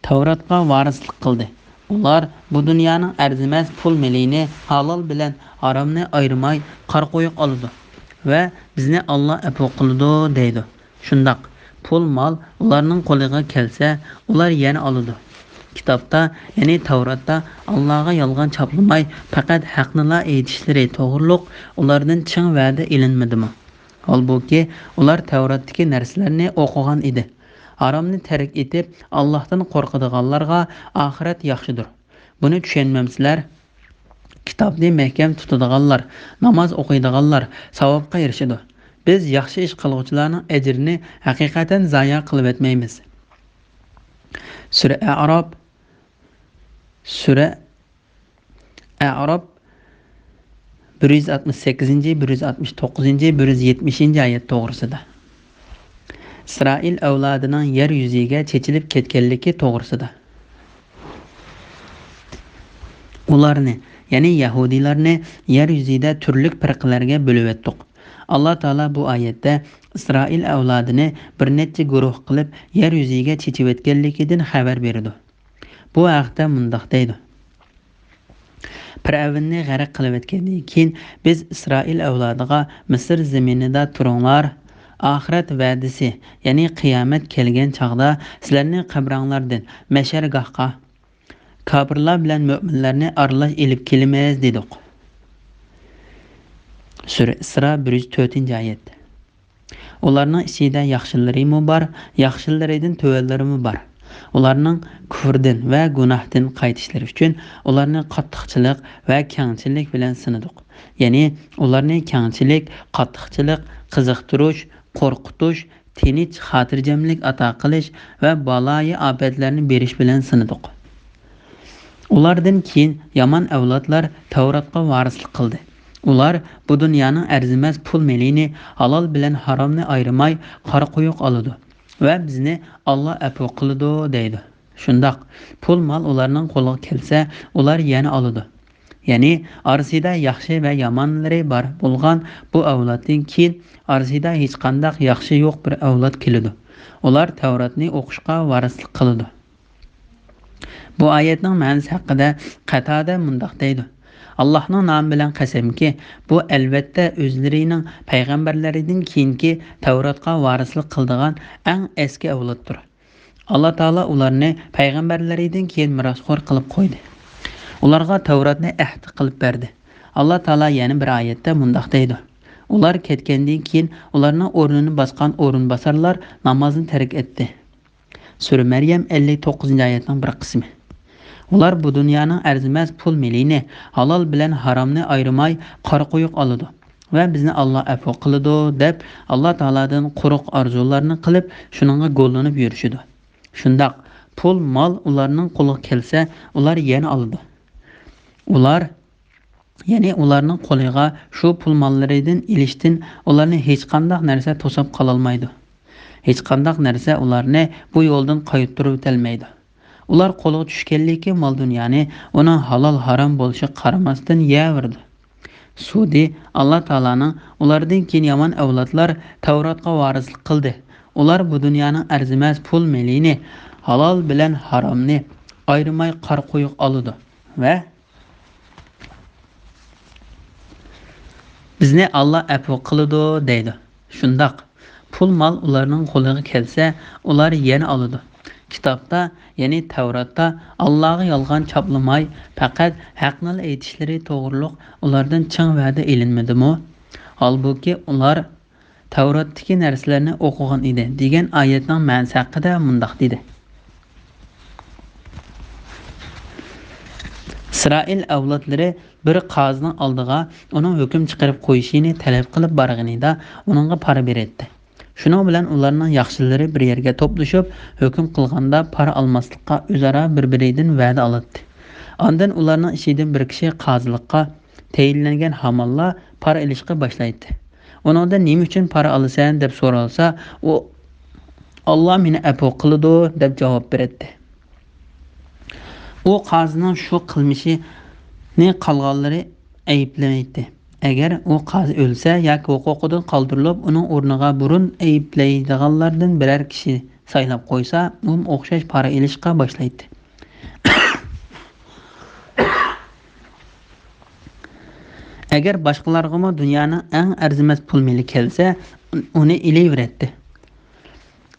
تەۋراتقا ۋارىسلىق قىلدى. ئۇلار بۇ دۇنيانىڭ ئەرزىمەس پۇل مېلىنى ھالال بىلەن ھارامنى ئايرىماي قارا قويۇق ئالىدۇ ۋە بىزنى ئاللا ئەپۇ قىلىدۇ دەيدۇ. شۇنداق، پۇل مال ئۇلارنىڭ قولىغا كەلسە، ئۇلار يەنە ئالىدۇ. كىتابتا، يەنى تەۋراتتا ئاللاغا يالغان چاپلىماي، پەقەت ھەقنىلا ئېيتىشلىرى توغرۇلۇق ئۇلاردىن چىڭ ۋەدە ئېلىنمىدىمۇ؟ ھالبۇكى، ئۇلار تەۋراتتىكى نەرسىلەرنى ئوقۇغان ئىدى. ھارامنى تەرك ئېتىپ، ئاللاھتىن قورقىدىغانلارغا ئاخىرەت ياخشىدۇر. بۇنى چۈشەنمەمسىلەر؟ كىتابنى مەھكەم تۇتىدىغانلار، ناماز ئوقۇيدىغانلار ساۋابقا ئېرىشىدۇ. بىز ياخشى ئىش قىلغۇچىلارنىڭ ئەجرىنى ھەقىقەتەن زايە قىلىۋەتمەيمىز. سۈرە ئەئراپ، سۈرە ئەئراپ بىر يۈز ئاتمىش سەككىزىنچى، بىر يۈز ئاتمىش توققۇزىنچى، بىر يۈز يەتمىشىنچى ئايەت توغرىسىدا. ئىسرائىل ئەۋلادىنىڭ يەر يۈزىگە چېچىلىپ كەتكەنلىكى توغرىسىدا. ئۇلارنى، يەنى يەھۇدىيلارنى يەر يۈزىدە تۈرلۈك پىرقىلەرگە بۆلۈۋەتتۇق. ئاللا تائالا بۇ ئايەتتە ئىسرائىل ئەۋلادىنى بىر نەچچە گۇرۇھ قىلىپ يەر يۈزىگە چېچىۋەتكەنلىكىدىن خەۋەر بېرىدۇ. بۇ ھەقتە مۇنداق دەيدۇ: پىرئەۋننى غەرق قىلىۋەتكەندىن كېيىن، بىز ئىسرائىل ئەۋلادىغا، مىسىر زېمىنىدا تۇرۇڭلار، ئائىرەت ۋەدىسى، يەنى قىيامەت كەلگەن چاغدا سىلەرنى قەبرەڭلاردىن مەشەرگاھقا كاپىرلار بىلەن مۆمىنلەرنى ئارىلاش ئېلىپ كېلىمىز، دېدۇق. سۈرە ئىسرا، بىر يۈز تۆتىنچى ئايەت. ئۇلارنىڭ ئىچىدە ياخشىلىرىمۇ بار، ياخشىلىرىدىن تۆۋەنلىرىمۇ بار. ئۇلارنىڭ كۇفرىدىن ۋە گۇناھتىن قايتىشلىرى ئۈچۈن ئۇلارنى قاتتىقچىلىق ۋە كەڭچىللىك بىلەن سىنىدۇق. يەنى ئۇلارنى كەڭچىلىك، قاتتىقچىلىق، قىزىقتۇرۇش، قورقۇتۇش، تىنچ، خاتىرجەملىك ئاتا قىلىش ۋە بالايىئاپەتلەرنى بېرىش بىلەن سىنىدۇق. ئۇلاردىن كېيىن يامان ئەۋلادلار تەۋراتقا ۋارىسلىق قىلدى. ئۇلار بۇ دۇنيانىڭ ئەرزىمەس پۇل مېلىنى ھالال بىلەن ھارامنى ئايرىماي قارا قويۇق ئالىدۇ. ۋە بىزنى ئاللا ئەپۇ قىلىدۇ دەيدۇ. شۇنداق، پۇل مال ئۇلارنىڭ قولىغا كەلسە، ئۇلار يەنە ئالىدۇ. يەنى ئارىسىدا ياخشى ۋە يامانلىرى بار بولغان بۇ ئەۋلادتىن كېيىن ئارىسىدا ھېچقانداق ياخشى يوق بىر ئەۋلاد كېلىدۇ. ئۇلار تەۋراتنى ئوقۇشقا ۋارىسلىق قىلىدۇ. بۇ ئايەتنىڭ مەنىسى ھەققىدە قەتادە مۇنداق دەيدۇ: ئاللاھنىڭ نامى بىلەن قەسەمكى، بۇ ئەلۋەتتە ئۆزلىرىنىڭ پەيغەمبەرلىرىدىن كېيىنكى تەۋراتقا ۋارىسلىق قىلىدىغان ئەڭ ئەسكى ئەۋلادتۇر. ئاللا تائالا ئۇلارنى پەيغەمبەرلىرىدىن كېيىن مىراسخور قىلىپ قويدى. ئۇلارغا تەۋراتنى ئەھدى قىلىپ بەردى. ئاللا تائالا يەنە بىر ئايەتتە مۇنداق دەيدۇ: ئۇلار كەتكەندىن كېيىن ئۇلارنىڭ ئورنىنى باسقان ئورۇنباسارلار نامازنى تەرك ئەتتى. سۈرە مەريەم ئەللىك توققۇزىنچى ئايەتنىڭ بىر قىسمى. ئۇلار بۇ دۇنيانىڭ ئەرزىمەس پۇل مېلىنى، ھالال بىلەن ھارامنى ئايرىماي قارا قويۇق ئالىدۇ ۋە بىزنى ئاللا ئەپۇ قىلىدۇ دەپ، ئاللا تائالادىن قۇرۇق ئارزۇلارنى قىلىپ، شۇنىڭغا گوللىنىپ يۈرۈشىدۇ. شۇنداق، پۇل مال ئۇلارنىڭ قولىغا كەلسە، ئۇلار يەنە ئالىدۇ. ئۇلار يەنى ئۇلارنىڭ قولىغا شۇ پۇل ماللىرىدىن ئېلىشتىن ئۇلارنى ھېچقانداق نەرسە توساپ قالالمايدۇ. ھېچقانداق نەرسە ئۇلارنى بۇ يولدىن قايتۇرۇۋېتەلمەيدۇ. ئۇلار قولىغا چۈشكەنلىكى مال دۇنيانى ئۇنىڭ ھالال ھارام بولۇشىغا قارىماستىن يەۋېرىدۇ. سۇدى، ئاللا تائالانىڭ ئۇلاردىن كېيىن يامان ئەۋلادلار تەۋراتقا ۋارىسلىق قىلدى. ئۇلار بۇ دۇنيانىڭ ئەرزىمەس پۇل مېلىنى، ھالال بىلەن ھارامنى ئايرىماي قارا قويۇق ئالىدۇ ۋە بىزنى ئاللا ئەپۇ قىلىدۇ دەيدۇ. شۇنداق، پۇل مال ئۇلارنىڭ قولىغا كەلسە، ئۇلار يەنە ئالىدۇ. كىتابتا، يەنى تەۋراتتا ئاللاغا يالغان چاپلىماي، پەقەت ھەقنىلا ئېيتىشلىرى توغرۇلۇق ئۇلاردىن چىڭ ۋەدە ئېلىنمىدىمۇ؟ ھالبۇكى، ئۇلار تەۋراتتىكى نەرسىلەرنى ئوقۇغان ئىدى دېگەن ئايەتنىڭ مەنىسى ھەققىدە مۇنداق دېدى: ئىسرائىل ئەۋلادلىرى بىر قازىنىڭ ئالدىغا ئۇنىڭ ھۆكۈم چىقىرىپ قويۇشىنى تەلەپ قىلىپ بارغىنىدا، ئۇنىڭغا پارا بېرەتتى. شۇنىڭ بىلەن ئۇلارنىڭ ياخشىلىرى بىر يەرگە توپلىشىپ، ھۆكۈم قىلغاندا پارا ئالماسلىققا ئۆزئارا بىر-بىرىدىن ۋەدە ئالاتتى. ئاندىن ئۇلارنىڭ ئىچىدىن بىر كىشى قازىلىققا تەيىنلەنگەن ھامانلا پارا ئېلىشقا باشلايتتى. ئۇنىڭدىن «نېمە ئۈچۈن پارا ئالىسەن؟» دەپ سورالسا، ئۇ «ئاللا مېنى ئەپۇ قىلىدۇ» دەپ جاۋاب بېرەتتى. ئۇ قازىنىڭ شۇ قىلمىشىنى قالغانلىرى ئەيىبلىمەيتتى. ئەگەر ئۇ قازى ئۆلسە ياكى ھوقۇقىدىن قالدۇرۇلۇپ، ئۇنىڭ ئورنىغا بۇرۇن ئەيىبلەيدىغانلاردىن بىرەر كىشى سايلاپ قويسا، ئۇمۇ ئوخشاش پارا ئېلىشقا باشلايتتى. ئەگەر باشقىلارغىمۇ دۇنيانىڭ ئەڭ ئەرزىمەس پۇل مېلى كەلسە، ئۇنى ئېلىۋېرەتتى.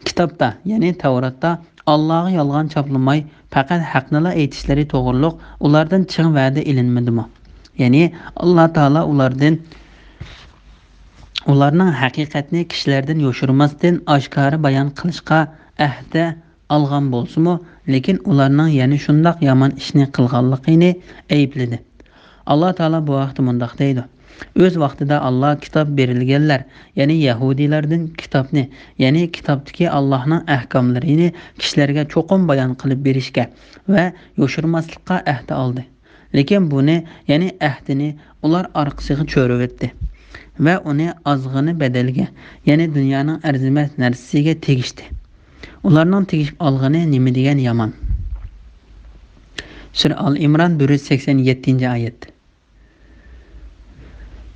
كىتابتا، يەنى تەۋراتتا ئاللاغا يالغان چاپلىماي، پەقەت ھەقنىلا ئېيتىشلىرى توغرۇلۇق ئۇلاردىن چىڭ ۋەدە ئېلىنمىدىمۇ؟ يەنى ئاللا تائالا ئۇلاردىن، ئۇلارنىڭ ھەقىقەتنى كىشىلەردىن يوشۇرماستىن ئاشكارا بايان قىلىشقا ئەھدە ئالغان بولسىمۇ، لېكىن ئۇلارنىڭ يەنە شۇنداق يامان ئىشنى قىلغانلىقىنى ئەيىبلىدى. ئاللا تائالا بۇ ھەقتە مۇنداق دەيدۇ: ئۆز ۋاقتىدا ئاللا كىتاب بېرىلگەنلەر، يەنى يەھۇدىيلاردىن كىتابنى، يەنى كىتابتىكى ئاللانىڭ ئەھكاملىرىنى كىشىلەرگە چوقۇم بايان قىلىپ بېرىشكە ۋە يوشۇرماسلىققا ئەھدە ئالدى. لېكىن بۇنى، يەنى ئەھدىنى ئۇلار ئارقىسىغا چۆرۈۋەتتى ۋە ئۇنى ئازغىنە بەدەلگە، يەنى دۇنيانىڭ ئەرزىمەس نەرسىسىگە تېگىشتى. ئۇلارنىڭ تېگىشىپ ئالغىنى نېمە دېگەن يامان! سۈرە ئال ئىمران، بىر يۈز سەكسەن يەتتىنچى ئايەت.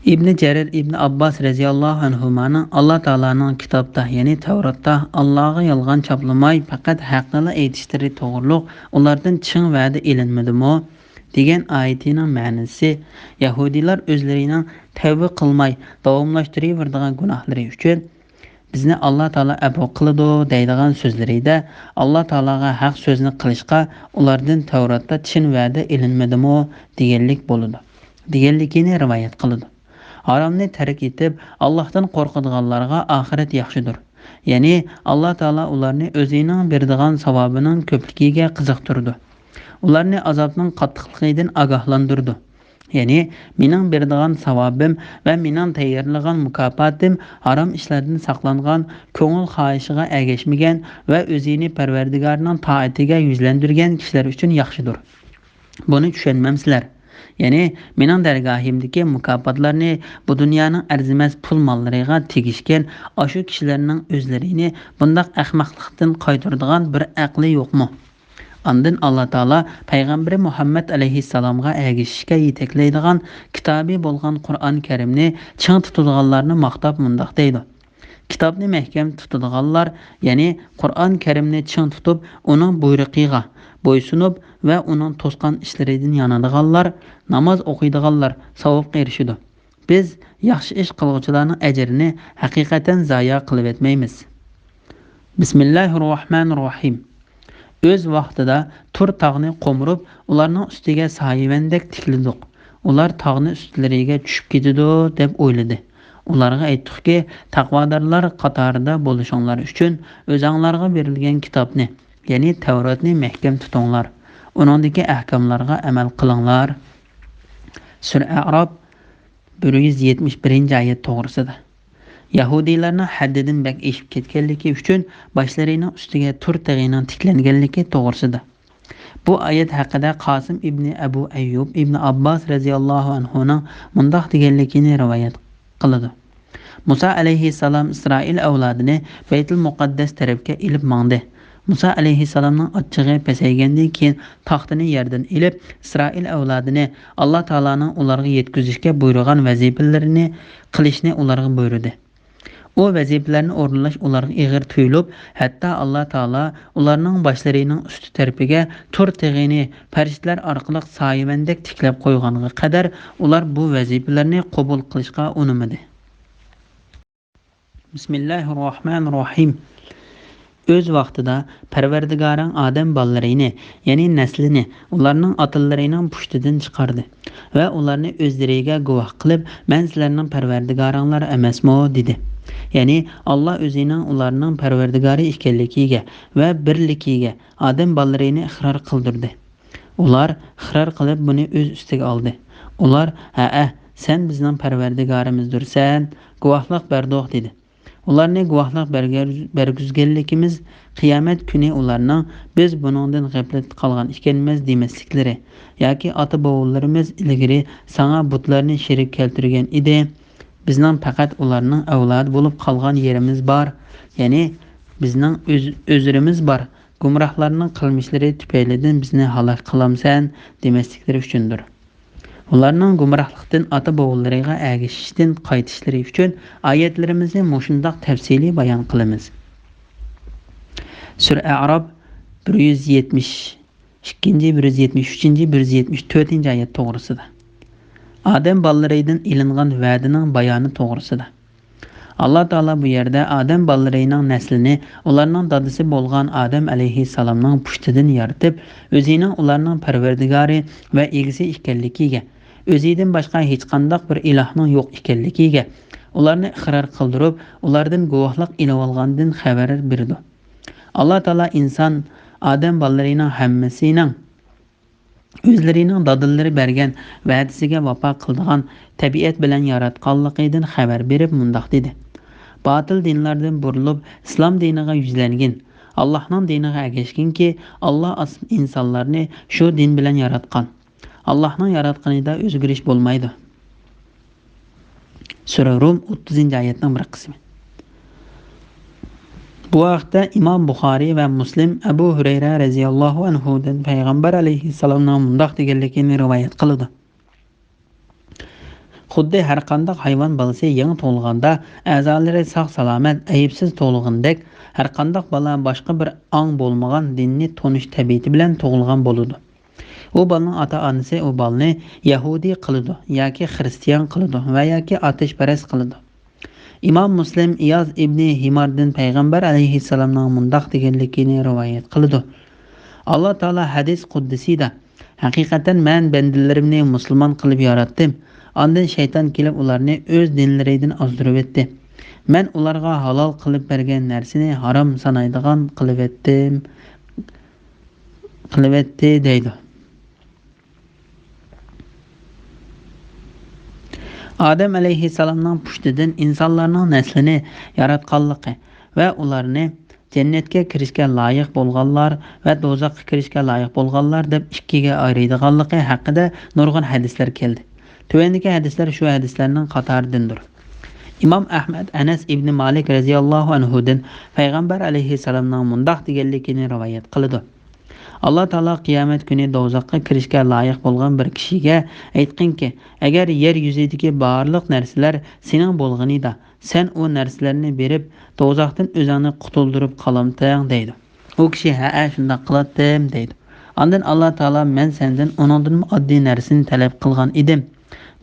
ئىبنى جەرىر ئىبنى ئابباس رەزىياللاھۇ ئەنھۇمانىڭ ئاللا تائالانىڭ كىتابتا، يەنى تەۋراتتا ئاللاغا يالغان چاپلىماي، پەقەت ھەقنىلا ئېيتىشلىرى توغرۇلۇق ئۇلاردىن چىڭ ۋەدە ئېلىنمىدىمۇ؟ دېگەن ئايىتىنىڭ مەنىسى، يەھۇدىيلار ئۆزلىرىنىڭ تەۋبە قىلماي داۋاملاشتۇرۇۋېرىدىغان گۇناھلىرى ئۈچۈن، بىزنى ئاللا تائالا ئەپۇ قىلىدۇ دەيدىغان سۆزلىرىدە، ئاللا تائالاغا ھەق سۆزنى قىلىشقا ئۇلاردىن تەۋراتتا چىن ۋەدە ئېلىنمىدىمۇ دېگەنلىك بولىدۇ، دېگەنلىكىنى رىۋايەت قىلىدۇ. ھارامنى تەرك ئېتىپ، ئاللاھتىن قورقىدىغانلارغا ئاخىرەت ياخشىدۇر. يەنى ئاللا تائالا ئۇلارنى ئۆزىنىڭ بېرىدىغان ساۋابىنىڭ كۆپلۈكىگە قىزىقتۇرىدۇ. ئۇلارنى ئازابنىڭ قاتتىقلىقىدىن ئاگاھلاندۇرىدۇ. يەنى، مېنىڭ بېرىدىغان ساۋابىم ۋە مېنىڭ تەييارلىغان مۇكاپاتىم ھارام ئىشلاردىن ساقلانغان، كۆڭۈل خاھىشىغا ئەگەشمىگەن ۋە ئۆزىنى پەرۋەردىگارىنىڭ تائىتىگە يۈزلەندۈرگەن كىشىلەر ئۈچۈن ياخشىدۇر. بۇنى چۈشەنمەمسىلەر؟ يەنى مېنىڭ دەرگاھىمدىكى مۇكاپاتلارنى بۇ دۇنيانىڭ ئەرزىمەس پۇل ماللىرىغا تېگىشكەن ئاشۇ كىشىلەرنىڭ ئۆزلىرىنى بۇنداق ئەخمەقلىقتىن قايتۇرىدىغان بىر ئەقلى يوقمۇ؟ ئاندىن ئاللا تائالا پەيغەمبىرى مۇھەممەد ئەلەيھىسسالامغا ئەگىشىشكە يېتەكلەيدىغان كىتابى بولغان قۇرئان كەرىمنى چىڭ تۇتىدىغانلارنى ماختاپ مۇنداق دەيدۇ: كىتابنى مەھكەم تۇتىدىغانلار، يەنى قۇرئان كەرىمنى چىڭ تۇتۇپ، ئۇنىڭ بۇيرۇقىغا بويسۇنۇپ ۋە ئۇنىڭ توسقان ئىشلىرىدىن يانىدىغانلار، ناماز ئوقۇيدىغانلار ساۋابقا ئېرىشىدۇ. بىز ياخشى ئىش قىلغۇچىلارنىڭ ئەجرىنى ھەقىقەتەن زايا قىلىۋەتمەيمىز. بىسمىللاھىر راھمانىر راھىم. ئۆز ۋاقتىدا تۇر تاغنى قومۇرۇپ، ئۇلارنىڭ ئۈستىگە سايىۋەندەك تىكلىدۇق. ئۇلار تاغنى ئۈستلىرىگە چۈشۈپ كېتىدۇ، دەپ ئويلىدى. ئۇلارغا ئېيتتۇقكى، تەقۋادارلار قاتارىدا بولۇشۇڭلار ئۈچۈن ئۆزەڭلارغا بېرىلگەن كىتابنى، يەنى تەۋراتنى مەھكەم تۇتۇڭلار. ئۇنىڭدىكى ئەھكاملارغا ئەمەل قىلىڭلار. سۈرە ئەئراپ، بىر يۈز يەتمىش بىرىنچى ئايەت توغرىسىدا. يەھۇدىيلارنىڭ ھەددىدىن بەك ئېشىپ كەتكەنلىكى ئۈچۈن باشلىرىنىڭ ئۈستىگە تۇر تېغىنىڭ تىكلەنگەنلىكى توغرىسىدا. بۇ ئايەت ھەققىدە قاسىم ئىبنى ئەبۇ ئەييۇب ئىبنى ئابباس رەزىياللاھۇ ئەنھۇنىڭ مۇنداق دېگەنلىكىنى رىۋايەت قىلىدۇ: مۇسا ئەلەيھىسسالام ئىسرائىل ئەۋلادىنى بەيتۇل مۇقەددەس تەرەپكە ئېلىپ ماڭدى. مۇسا ئەلەيھىسسالامنىڭ ئاچچىقى پەسەيگەندىن كېيىن تاختىنى يەردىن ئېلىپ، ئىسرائىل ئەۋلادىنى ئاللا تائالانىڭ ئۇلارغا يەتكۈزۈشكە بۇيرۇغان ۋەزىپىلىرىنى قىلىشنى ئۇلارغا بۇيرۇدى. ئۇ ۋەزىپىلەرنى ئورۇنلاش ئۇلارغا ئېغىر تۇيۇلۇپ، ھەتتا ئاللا تائالا ئۇلارنىڭ باشلىرىنىڭ ئۈستى تەرىپىگە تۇر تېغىنى پەرىشتىلەر ئارقىلىق سايىۋەندەك تىكلەپ قويغانغا قەدەر، ئۇلار بۇ ۋەزىپىلەرنى قوبۇل قىلىشقا ئۇنىمىدى. بىسمىللاھىر راھمانىر راھىم. ئۆز ۋاقتىدا پەرۋەردىگارىڭ ئادەم بالىلىرىنى، يەنى نەسلىنى، ئۇلارنىڭ ئاتىلىرىنىڭ پۇشتىدىن چىقاردى ۋە ئۇلارنى ئۆزلىرىگە گۇۋاھ قىلىپ، مەن سىلەرنىڭ پەرۋەردىگارىڭلار ئەمەسمۇ؟ دېدى. يەنى ئاللا ئۆزىنىڭ ئۇلارنىڭ پەرۋەردىگارى ئىكەنلىكىگە ۋە بىرلىكىگە ئادەم بالىلىرىنى ئىقرار قىلدۇردى. ئۇلار ئىقرار قىلىپ بۇنى ئۆز ئۈستىگە ئالدى. ئۇلار، ھەئە، سەن بىزنىڭ پەرۋەردىگارىمىزدۇرسەن، گۇۋاھلىق بەردۇق، دېدى. ئۇلارنى گۇۋاھلىق بەرگەر-، بەرگۈزگەنلىكىمىز قىيامەت كۈنى ئۇلارنىڭ بىز بۇنىڭدىن غەپلەتتە قالغان ئىكەنمىز دېمەسلىكلىرى ياكى ئاتا-بوۋىلىرىمىز ئىلگىرى ساڭا بۇتلارنى شېرىك كەلتۈرگەن ئىدى، بىزنىڭ پەقەت ئۇلارنىڭ ئەۋلادى بولۇپ قالغان يېرىمىز بار، يەنى بىزنىڭ ئۆز-، ئۆزرىمىز بار، گۇمراھلارنىڭ قىلمىشلىرى تۈپەيلىدىن بىزنى ھالاك قىلامسەن؟ دېمەسلىكلىرى ئۈچۈندۇر. ئۇلارنىڭ گۇمراھلىقتىن ئاتا-بوۋىلىرىغا ئەگىشىشتىن قايتىشلىرى ئۈچۈن ئايەتلىرىمىزنى مۇشۇنداق تەپسىلىي بايان قىلىمىز. سۈرە ئەئراپ، بىر يۈز يەتمىش ئىككىنچى، بىر يۈز يەتمىش ئۈچىنچى، بىر يۈز يەتمىش تۆتىنچى ئايەت توغرىسىدا. ئادەم بالىلىرىدىن ئېلىنغان ۋەدىنىڭ بايانى توغرىسىدا. ئاللا تائالا بۇ يەردە ئادەم بالىلىرىنىڭ نەسلىنى ئۇلارنىڭ دادىسى بولغان ئادەم ئەلەيھىسسالامنىڭ پۇشتىدىن يارىتىپ، ئۆزىنىڭ ئۇلارنىڭ پەرۋەردىگارى ۋە ئىگىسى ئىكەنلىكىگە، ئۆزىدىن باشقا ھېچقانداق بىر ئىلاھنىڭ يوق ئىكەنلىكىگە، ئۇلارنى ئىقرار قىلدۇرۇپ، ئۇلاردىن گۇۋاھلىق ئېلىۋالغاندىن خەۋەر بېرىدۇ. ئاللا تائالا ئىنسان، ئادەم بالىلىرىنىڭ ھەممىسىنىڭ ئۆزلىرىنىڭ دادىلىرى بەرگەن ۋەدىسىگە ۋاپا قىلىدىغان تەبىئەت بىلەن ياراتقانلىقىدىن خەۋەر بېرىپ مۇنداق دېدى: باتىل دىنلاردىن بۇرۇلۇپ، ئىسلام دىنىغا يۈزلەنگىن، ئاللاھنىڭ دىنىغا ئەگەشكىنكى، ئاللا ئاس-، ئىنسانلارنى شۇ دىن بىلەن ياراتقان. ئاللاھنىڭ ياراتقىنىدا ئۆزگىرىش بولمايدۇ. سۈرە رۇم، ئوتتۇزىنچى ئايەتنىڭ بىر قىسمى. بۇ ھەقتە ئىمام بۇخارىي ۋە مۇسلىم ئەبۇ ھۈرەيرە رەزىياللاھۇ ئەنھۇدىن پەيغەمبەر ئەلەيھىسسالامنىڭ مۇنداق دېگەنلىكىنى رىۋايەت قىلىدۇ. خۇددى ھەرقانداق ھايۋان بالىسى يېڭى تۇغۇلغاندا ئەزالىرى ساق-سالامەت، ئەيىبسىز تۇغۇلغىنىدەك، ھەرقانداق بالا باشقا بىر ئاڭ بولمىغان دىننى تونۇش تەبىئىتى بىلەن تۇغۇلغان بولىدۇ. ئۇ بالىنىڭ ئاتا-ئانىسى ئۇ بالىنى يەھۇدىي قىلىدۇ ياكى خىرىستىيان قىلىدۇ ۋە ياكى ئاتەشپەرەس قىلىدۇ. ئىمام مۇسلىم ئىياز ئىبنى ھىماردىن پەيغەمبەر ئەلەيھىسسالامنىڭ مۇنداق دېگەنلىكىنى رىۋايەت قىلىدۇ. ئاللا تائالا ھەدىس قۇددىسىدا، ھەقىقەتەن مەن بەندىلىرىمنى مۇسۇلمان قىلىپ ياراتتىم، ئاندىن شەيتان كېلىپ ئۇلارنى ئۆز دىنلىرىدىن ئازدۇرۇۋەتتى. مەن ئۇلارغا ھالال قىلىپ بەرگەن نەرسىنى ھارام سانايدىغان قىلىۋەتتىم. قىلىۋەتتى دەيدۇ. ئادەم ئەلەيھىسسالامنىڭ پۇشتىدىن ئىنسانلارنىڭ نەسلىنى ياراتقانلىقى ۋە ئۇلارنى جەننەتكە كىرىشكە لايىق بولغانلار ۋە دوزاخقا كىرىشكە لايىق بولغانلار دەپ ئىككىگە ئايرىيدىغانلىقى ھەققىدە نۇرغۇن ھەدىسلەر كەلدى. تۆۋەندىكى ھەدىسلەر شۇ ھەدىسلەرنىڭ قاتارىدىندۇر. ئىمام ئەھمەد ئەنەس ئىبنى مالىك رەزىياللاھۇ ئەنھۇدىن پەيغەمبەر ئەلەيھىسسالامنىڭ مۇنداق دېگەنلىكىنى رىۋايەت قىلىدۇ. ئاللا تائالا قىيامەت كۈنى دوزاخقا كىرىشكە لايىق بولغان بىر كىشىگە ئېيتقىنكى، ئەگەر يەر يۈزىدىكى بارلىق نەرسىلەر سېنىڭ بولغىنىدا، سەن ئۇ نەرسىلەرنى بېرىپ، دوزاختىن ئۆزۈڭنى قۇتۇلدۇرۇپ قالامتىڭ؟ دەيدۇ. ئۇ كىشى، ھەئە، شۇنداق قىلاتتىم، دەيدۇ. ئاندىن ئاللا تائالا، مەن سەندىن ئۇنىڭدىنمۇ ئاددىي نەرسىنى تەلەپ قىلغان ئىدىم.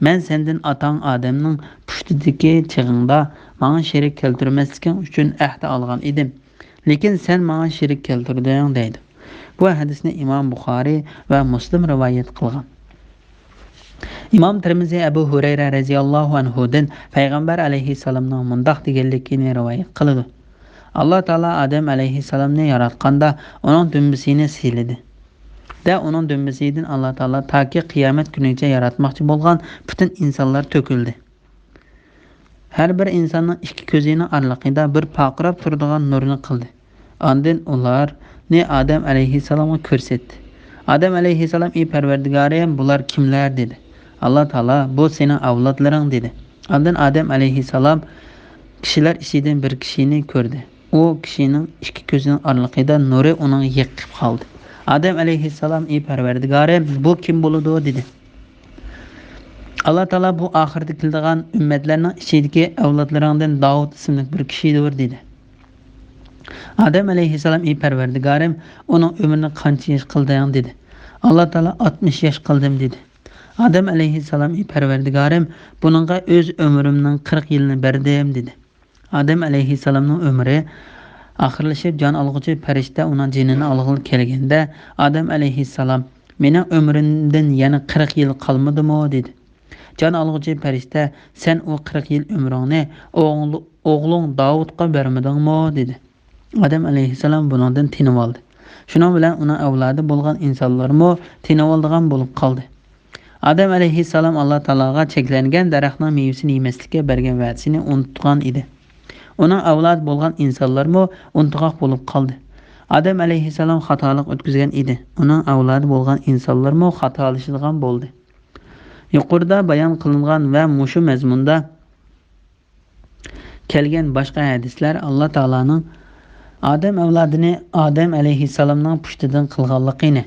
مەن سەندىن ئاتاڭ ئادەمنىڭ پۇشتىدىكى چېغىڭدا ماڭا شېرىك كەلتۈرمەسلىكىڭ ئۈچۈن ئەھدە ئالغان ئىدىم. لېكىن سەن ماڭا شېرىك كەلتۈردۈڭ، دەيدۇ. بۇ ھەدىسنى ئىمام بۇخارىي ۋە مۇسلىم رىۋايەت قىلغان. ئىمام تىرمىزى ئەبۇ ھۇرەيرە رەزىياللاھۇ ئەنھۇدىن پەيغەمبەر ئەلەيھىسسالامنىڭ مۇنداق دېگەنلىكىنى رىۋايەت قىلىدۇ. ئاللا تائالا ئادەم ئەلەيھىسسالامنى ياراتقاندا ئۇنىڭ دۈمبىسىنى سىيلىدى. دە ئۇنىڭ دۈمبىسىدىن ئاللا تائالا تاكى قىيامەت كۈنىگىچە ياراتماقچى بولغان پۈتۈن ئىنسانلار تۆكۈلدى. ھەر بىر ئىنساننىڭ ئىككى كۆزىنىڭ ئارىلىقىدا بىر پارقىراپ تۇرىدىغان نۇرنى قىلدى. ئاندىن ئۇلارنى ئادەم ئەلەيھىسسالامغا كۆرسەتتى. ئادەم ئەلەيھىسسالام، ئى پەرۋەردىگارىم، بۇلار كىملەر؟ دېدى. ئاللا تائالا، بۇ سېنىڭ ئەۋلادلىرىڭ، دېدى. ئاندىن ئادەم ئەلەيھىسسالام كىشىلەر ئىچىدىن بىر كىشىنى كۆردى. ئۇ كىشىنىڭ ئىككى كۆزىنىڭ ئارىلىقىدا نۇرى ئۇنىڭ يېقىپ قالدى. ئادەم ئەلەيھىسسالام، ئى پەرۋەردىگارىم، بۇ كىم بولىدۇ؟ دېدى. ئاللا تائالا، بۇ ئاخىرىدا كېلىدىغان ئۈممەتلەرنىڭ ئىچىدىكى ئەۋلادلىرىڭدىن داۋۇت ئىسىملىك بىر كىشىدۇر، دېدى. ئادەم ئەلەيھىسسالام، ئى پەرۋەردىگارىم، ئۇنىڭ ئۆمرىنى قانچە ياش قىلدىڭ؟ دېدى. ئاللا تائالا، ئاتمىش ياش قىلدىم، دېدى. ئادەم ئەلەيھىسسالام، ئى پەرۋەردىگارىم، بۇنىڭغا ئۆز ئۆمرۈمنىڭ قىرىق يىلىنى بەردىم، دېدى. ئادەم ئەلەيھىسسالامنىڭ ئۆمرى ئاخىرلىشىپ، جان ئالغۇچى پەرىشتە ئۇنىڭ جېنىنى ئالغىلى كەلگەندە، ئادەم ئەلەيھىسسالام، مېنىڭ ئۆمرۈمدىن يەنە قىرىق يىل قالمىدىمۇ؟ دېدى. جان ئالغۇچى پەرىشتە، سەن ئۇ قىرىق يىل ئۆمرۈڭنى ئوغلۇ-، ئوغلۇڭ داۋۇتقا بەرمىدىڭمۇ؟ دېدى. ئادەم ئەلەيھىسسالام بۇنىڭدىن تېنىۋالدى. شۇنىڭ بىلەن ئۇنىڭ ئەۋلادى بولغان ئىنسانلارمۇ تېنىۋالىدىغان بولۇپ قالدى. ئادەم ئەلەيھىسسالام ئاللا تائالاغا چەكلەنگەن دەرەخنىڭ مېۋىسىنى يېمەسلىككە بەرگەن ۋەدىسىنى ئۇنتۇغان ئىدى. ئۇنىڭ ئەۋلادى بولغان ئىنسانلارمۇ ئۇنتۇغاق بولۇپ قالدى. ئادەم ئەلەيھىسسالام خاتالىق ئۆتكۈزگەن ئىدى. ئۇنىڭ ئەۋلادى بولغان ئىنسانلارمۇ خاتالىشىدىغان بولدى. يۇقىرىدا بايان قىلىنغان ۋە مۇشۇ مەزمۇندا كەلگەن باشقا ھەدىسلەر ئاللا تائالانىڭ ئادەم ئەۋلادىنى ئادەم ئەلەيھىسسالامنىڭ پۇشتىدىن قىلغانلىقىنى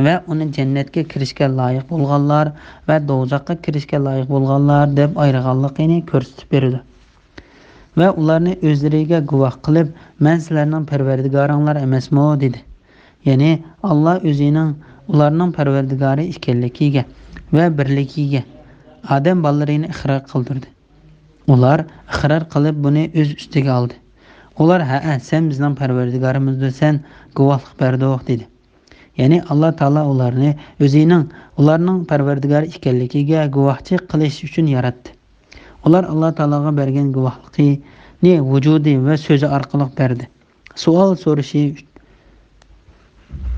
ۋە ئۇنى جەننەتكە كىرىشكە لايىق بولغانلار ۋە دوزاخقا كىرىشكە لايىق بولغانلار دەپ ئايرىغانلىقىنى كۆرسىتىپ بېرىدۇ. ۋە ئۇلارنى ئۆزلىرىگە گۇۋاھ قىلىپ، مەن سىلەرنىڭ پەرۋەردىگارىڭلار ئەمەسمۇ؟ دېدى. يەنى ئاللا ئۆزىنىڭ ئۇلارنىڭ پەرۋەردىگارى ئىكەنلىكىگە ۋە بىرلىكىگە ئادەم بالىلىرىنى ئىقرار قىلدۇردى. ئۇلار ئىقرار قىلىپ بۇنى ئۆز ئۈستىگە ئالدى. ئۇلار، ھەئە، سەن بىزنىڭ پەرۋەردىگارىمىزدۇرسەن، گۇۋاھلىق بەردۇق، دېدى. يەنى ئاللا تائالا ئۇلارنى ئۆزىنىڭ ئۇلارنىڭ پەرۋەردىگارى ئىكەنلىكىگە گۇۋاھچى قىلىش ئۈچۈن ياراتتى. ئۇلار ئاللا تائالاغا بەرگەن گۇۋاھلىقىنى ۋۇجۇدى ۋە سۆزى ئارقىلىق بەردى. سوئال سورىشى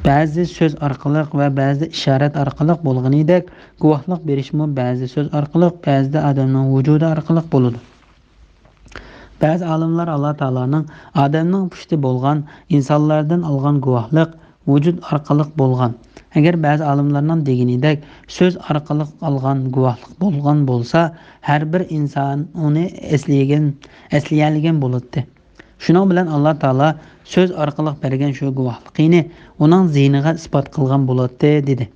بەزى سۆز ئارقىلىق ۋە بەزىدە ئىشارەت ئارقىلىق بولغىنىدەك، گۇۋاھلىق بېرىشمۇ بەزىدە سۆز ئارقىلىق، بەزىدە ئادەمنىڭ ۋۇجۇدى ئارقىلىق بولىدۇ. بەزى ئالىملار ئاللا تائالانىڭ ئادەمنىڭ پۇشتى بولغان ئىنسانلاردىن ئالغان گۇۋاھلىق ۋۇجۇد ئارقىلىق بولغان. ئەگەر بەزى ئالىملارنىڭ دېگىنىدەك سۆز ئارقىلىق ئالغان گۇۋاھلىق بولغان بولسا، ھەر بىر ئىنسان ئۇنى ئەسلىگەن، ئەسلىيەلىگەن بولاتتى. شۇنىڭ بىلەن ئاللا تائالا سۆز ئارقىلىق بەرگەن شۇ گۇۋاھلىقىنى ئۇنىڭ زېھنىغا ئىسپات قىلغان بولاتتى، دېدى.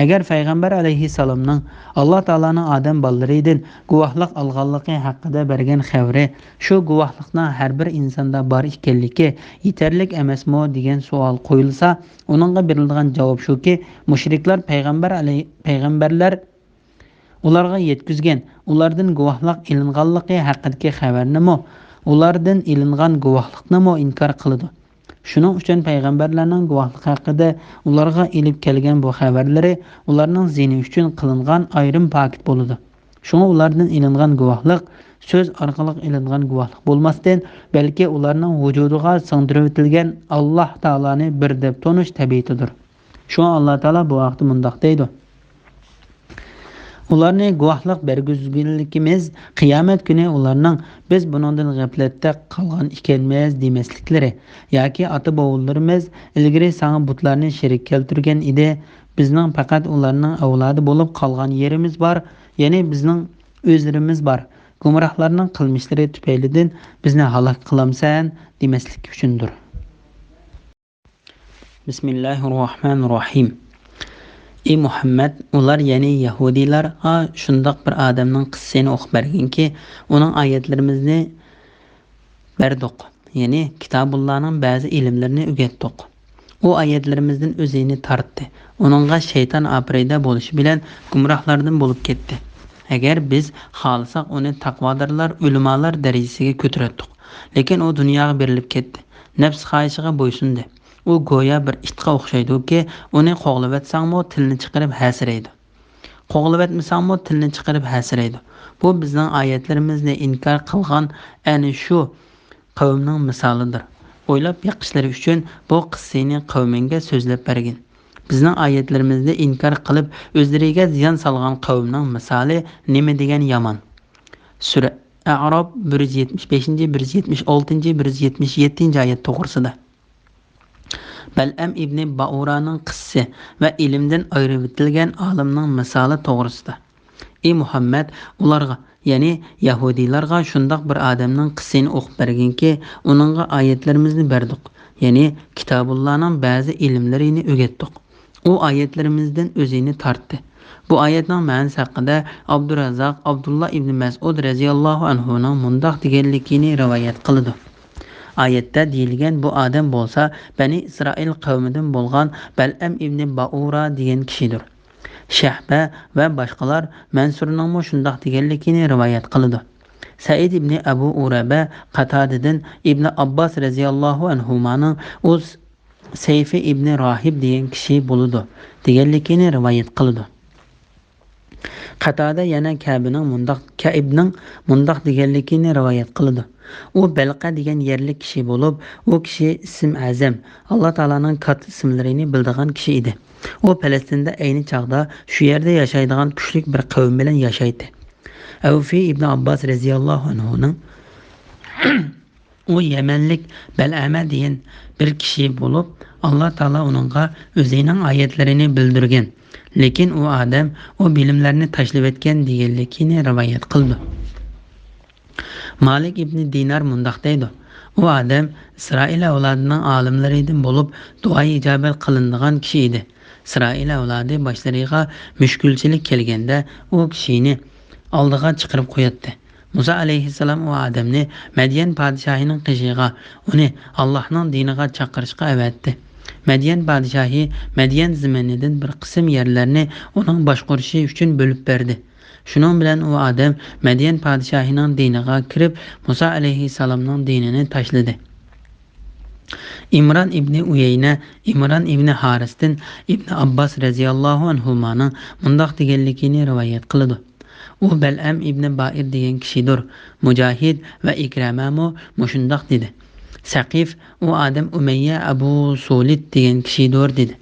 ئەگەر پەيغەمبەر ئەلەيھىسسالامنىڭ ئاللا تائالانىڭ ئادەم بالىلىرىدىن گۇۋاھلىق ئالغانلىقى ھەققىدە بەرگەن خەۋىرى شۇ گۇۋاھلىقنىڭ ھەر بىر ئىنساندا بار ئىكەنلىكى يېتەرلىك ئەمەسمۇ دېگەن سوئال قويۇلسا، ئۇنىڭغا بېرىلىدىغان جاۋاب شۇكى، مۇشرىكلار پەيغەمبەر ئەلەي-، پەيغەمبەرلەر ئۇلارغا يەتكۈزگەن، ئۇلاردىن گۇۋاھلىق ئېلىنغانلىقى ھەققىدىكى خەۋەرنىمۇ، ئۇلاردىن ئېلىنغان گۇۋاھلىقنىمۇ ئىنكار قىلىدۇ. شۇنىڭ ئۈچۈن پەيغەمبەرلەرنىڭ گۇۋاھلىقى ھەققىدە ئۇلارغا ئېلىپ كەلگەن بۇ خەۋەرلىرى ئۇلارنىڭ زېھنى ئۈچۈن قىلىنغان ئايرىم پاكىت بولىدۇ. شۇڭا ئۇلاردىن ئېلىنغان گۇۋاھلىق سۆز ئارقىلىق ئېلىنغان گۇۋاھلىق بولماستىن، بەلكى ئۇلارنىڭ ۋۇجۇدىغا سىڭدۈرۈۋېتىلگەن ئاللاھ تائالانى بىر دەپ تونۇش تەبىئىتىدۇر. شۇڭا ئاللا تائالا بۇ ھەقتە مۇنداق دەيدۇ: ئۇلارنى گۇۋاھلىق بەرگۈزگىنىمىز قىيامەت كۈنى ئۇلارنىڭ «بىز بۇنىڭدىن غەپلەتتە قالغان ئىكەنمىز» دېمەسلىكلىرى ياكى «ئاتا-بوۋىلىرىمىز ئىلگىرى ساڭا بۇتلارنى شېرىك كەلتۈرگەن ئىدى، بىزنىڭ پەقەت ئۇلارنىڭ ئەۋلادى بولۇپ قالغان يېرىمىز بار، يەنى بىزنىڭ ئۆزلىرىمىز بار، گۇمراھلارنىڭ قىلمىشلىرى تۈپەيلىدىن بىزنى ھالاك قىلامسەن؟» دېمەسلىك ئۈچۈندۇر. بىسمىللاھىررەھمانىررەھىم. ئى مۇھەممەد، ئۇلار، يەنى يەھۇدىيلارغا شۇنداق بىر ئادەمنىڭ قىسسىسىنى ئوقۇپ بەرگىنكى، ئۇنىڭ ئايەتلىرىمىزنى بەردۇق، يەنى كىتابۇللانىڭ بەزى ئىلىملىرىنى ئۆگەتتۇق. ئۇ ئايەتلىرىمىزدىن ئۆزىنى تارتتى. ئۇنىڭغا شەيتان ئاپىرىدە بولۇشى بىلەن گۇمراھلاردىن بولۇپ كەتتى. ئەگەر بىز خالىساق، ئۇنى تەقۋادارلار، ئۆلىمالار دەرىجىسىگە كۆتۈرەتتۇق. لېكىن ئۇ دۇنياغا بېرىلىپ كەتتى. نەپس خاھىشىغا بويسۇندى. ئۇ گويا بىر ئىتقا ئوخشايدۇكى، ئۇنى قوغلىۋەتسەڭمۇ تىلىنى چىقىرىپ ھەسىرەيدۇ. قوغلىۋەتمىسەڭمۇ تىلىنى چىقىرىپ ھەسىرەيدۇ. بۇ بىزنىڭ ئايەتلىرىمىزنى ئىنكار قىلغان ئەنە شۇ قەۋمنىڭ مىسالىدۇر. ئويلاپ بېقىشلىرى ئۈچۈن بۇ قىسسىنى قەۋمىڭگە سۆزلەپ بەرگىن. بىزنىڭ ئايەتلىرىمىزنى ئىنكار قىلىپ، ئۆزلىرىگە زىيان سالغان قەۋمنىڭ مىسالى نېمە دېگەن يامان. سۈرە ئەئراپ بىر يۈز يەتمىش بەشىنچى، بىر يۈز يەتمىش ئالتىنچى، بىر يۈز يەتمىش يەتتىنچى ئايەت توغرىسىدا. بەلئەم ئىبنى بائۇرانىڭ قىسسىسى ۋە ئىلىمدىن ئايرىۋېتىلگەن ئالىمنىڭ مىسالى توغرىسىدا. ئى مۇھەممەد، ئۇلارغا، يەنى يەھۇدىيلارغا شۇنداق بىر ئادەمنىڭ قىسسىسىنى ئوقۇپ بەرگىنكى، ئۇنىڭغا ئايەتلىرىمىزنى بەردۇق، يەنى كىتابۇللانىڭ بەزى ئىلىملىرىنى ئۆگەتتۇق. ئۇ ئايەتلىرىمىزدىن ئۆزىنى تارتتى. بۇ ئايەتنىڭ مەنىسى ھەققىدە ئابدۇرازاق ئابدۇللا ئىبنى مەسئۇد رەزىياللاھۇ ئەنھۇنىڭ مۇنداق دېگەنلىكىنى رىۋايەت قىلىدۇ. ئايەتتە دېيىلگەن بۇ ئادەم بولسا بەنى ئىسرائىل قەۋمىدىن بولغان بەلئەم ئىبنى بائۇرا دېگەن كىشىدۇر. شەھبە ۋە باشقىلار مەنسۇرنىڭمۇ شۇنداق دېگەنلىكىنى رىۋايەت قىلىدۇ. سەئىد ئىبنى ئەبۇ ئۇرەبە قاتادىدىن ئىبنى ئابباس رەزىياللاھۇ ئەنھۇمانىڭ ئۇ سەيفى ئىبنى راھىب دېگەن كىشى بولىدۇ دېگەنلىكىنى رىۋايەت قىلىدۇ. قاتادە يەنە كەبىنىڭ مۇنداق، كەئىبنىڭ مۇنداق دېگەنلىكىنى رىۋايەت قىلىدۇ. ئۇ بەلقە دېگەن يەرلىك كىشى بولۇپ، ئۇ كىشى ئىسىم ئەزەم، ئاللا تائالانىڭ كاتتا ئىسىملىرىنى بىلىدىغان كىشى ئىدى. ئۇ پەلەستىندە ئەينى چاغدا شۇ يەردە ياشايدىغان كۈچلۈك بىر قەۋم بىلەن ياشايتتى. ئەۋفى ئىبنى ئابباس رەزىياللاھۇ ئەنھۇنىڭ ئۇ يەمەنلىك بەلئەمە دېگەن بىر كىشى بولۇپ، ئاللا تائالا ئۇنىڭغا ئۆزىنىڭ ئايەتلىرىنى بىلدۈرگەن، لېكىن ئۇ ئادەم ئۇ بىلىملەرنى تاشلىۋەتكەن دېگەنلىكىنى رىۋايەت قىلىدۇ. مالىك ئىبنى دىنار مۇنداق دەيدۇ: ئۇ ئادەم ئىسرائىل ئەۋلادىنىڭ ئالىملىرىدىن بولۇپ، دۇئا ئىجابەت قىلىنىدىغان كىشى ئىدى. ئىسرائىل ئەۋلادى باشلىرىغا مۈشكۈلچىلىك كەلگەندە، ئۇ كىشىنى ئالدىغا چىقىرىپ قوياتتى. مۇسا ئەلەيھىسسالام ئۇ ئادەمنى مەديەن پادىشاھىنىڭ قېشىغا، ئۇنى ئاللاھنىڭ دىنىغا چاقىرىشقا ئەۋەتتى. مەديەن پادىشاھى مەديەن زېمىنىدىن بىر قىسىم يەرلەرنى ئۇنىڭ باشقۇرۇشى ئۈچۈن بۆلۈپ بەردى. شۇنىڭ بىلەن ئۇ ئادەم مەديەن پادىشاھىنىڭ دىنىغا كىرىپ، مۇسا ئەلەيھىسسالامنىڭ دىنىنى تاشلىدى. ئىمران ئىبنى ئۇيەينە ئىمران ئىبنى ھارىستىن ئىبنى ئابباس رەزىياللاھۇ ئەنھۇمانىڭ مۇنداق دېگەنلىكىنى رىۋايەت قىلىدۇ. ئۇ بەلئەم ئىبنى بائىر دېگەن كىشىدۇر. مۇجاھىد ۋە ئىكرەمەمۇ مۇشۇنداق دېدى: سەقىف، ئۇ ئادەم ئۇمەييە ئەبۇ سۇلىت دېگەن كىشىدۇر، دېدى.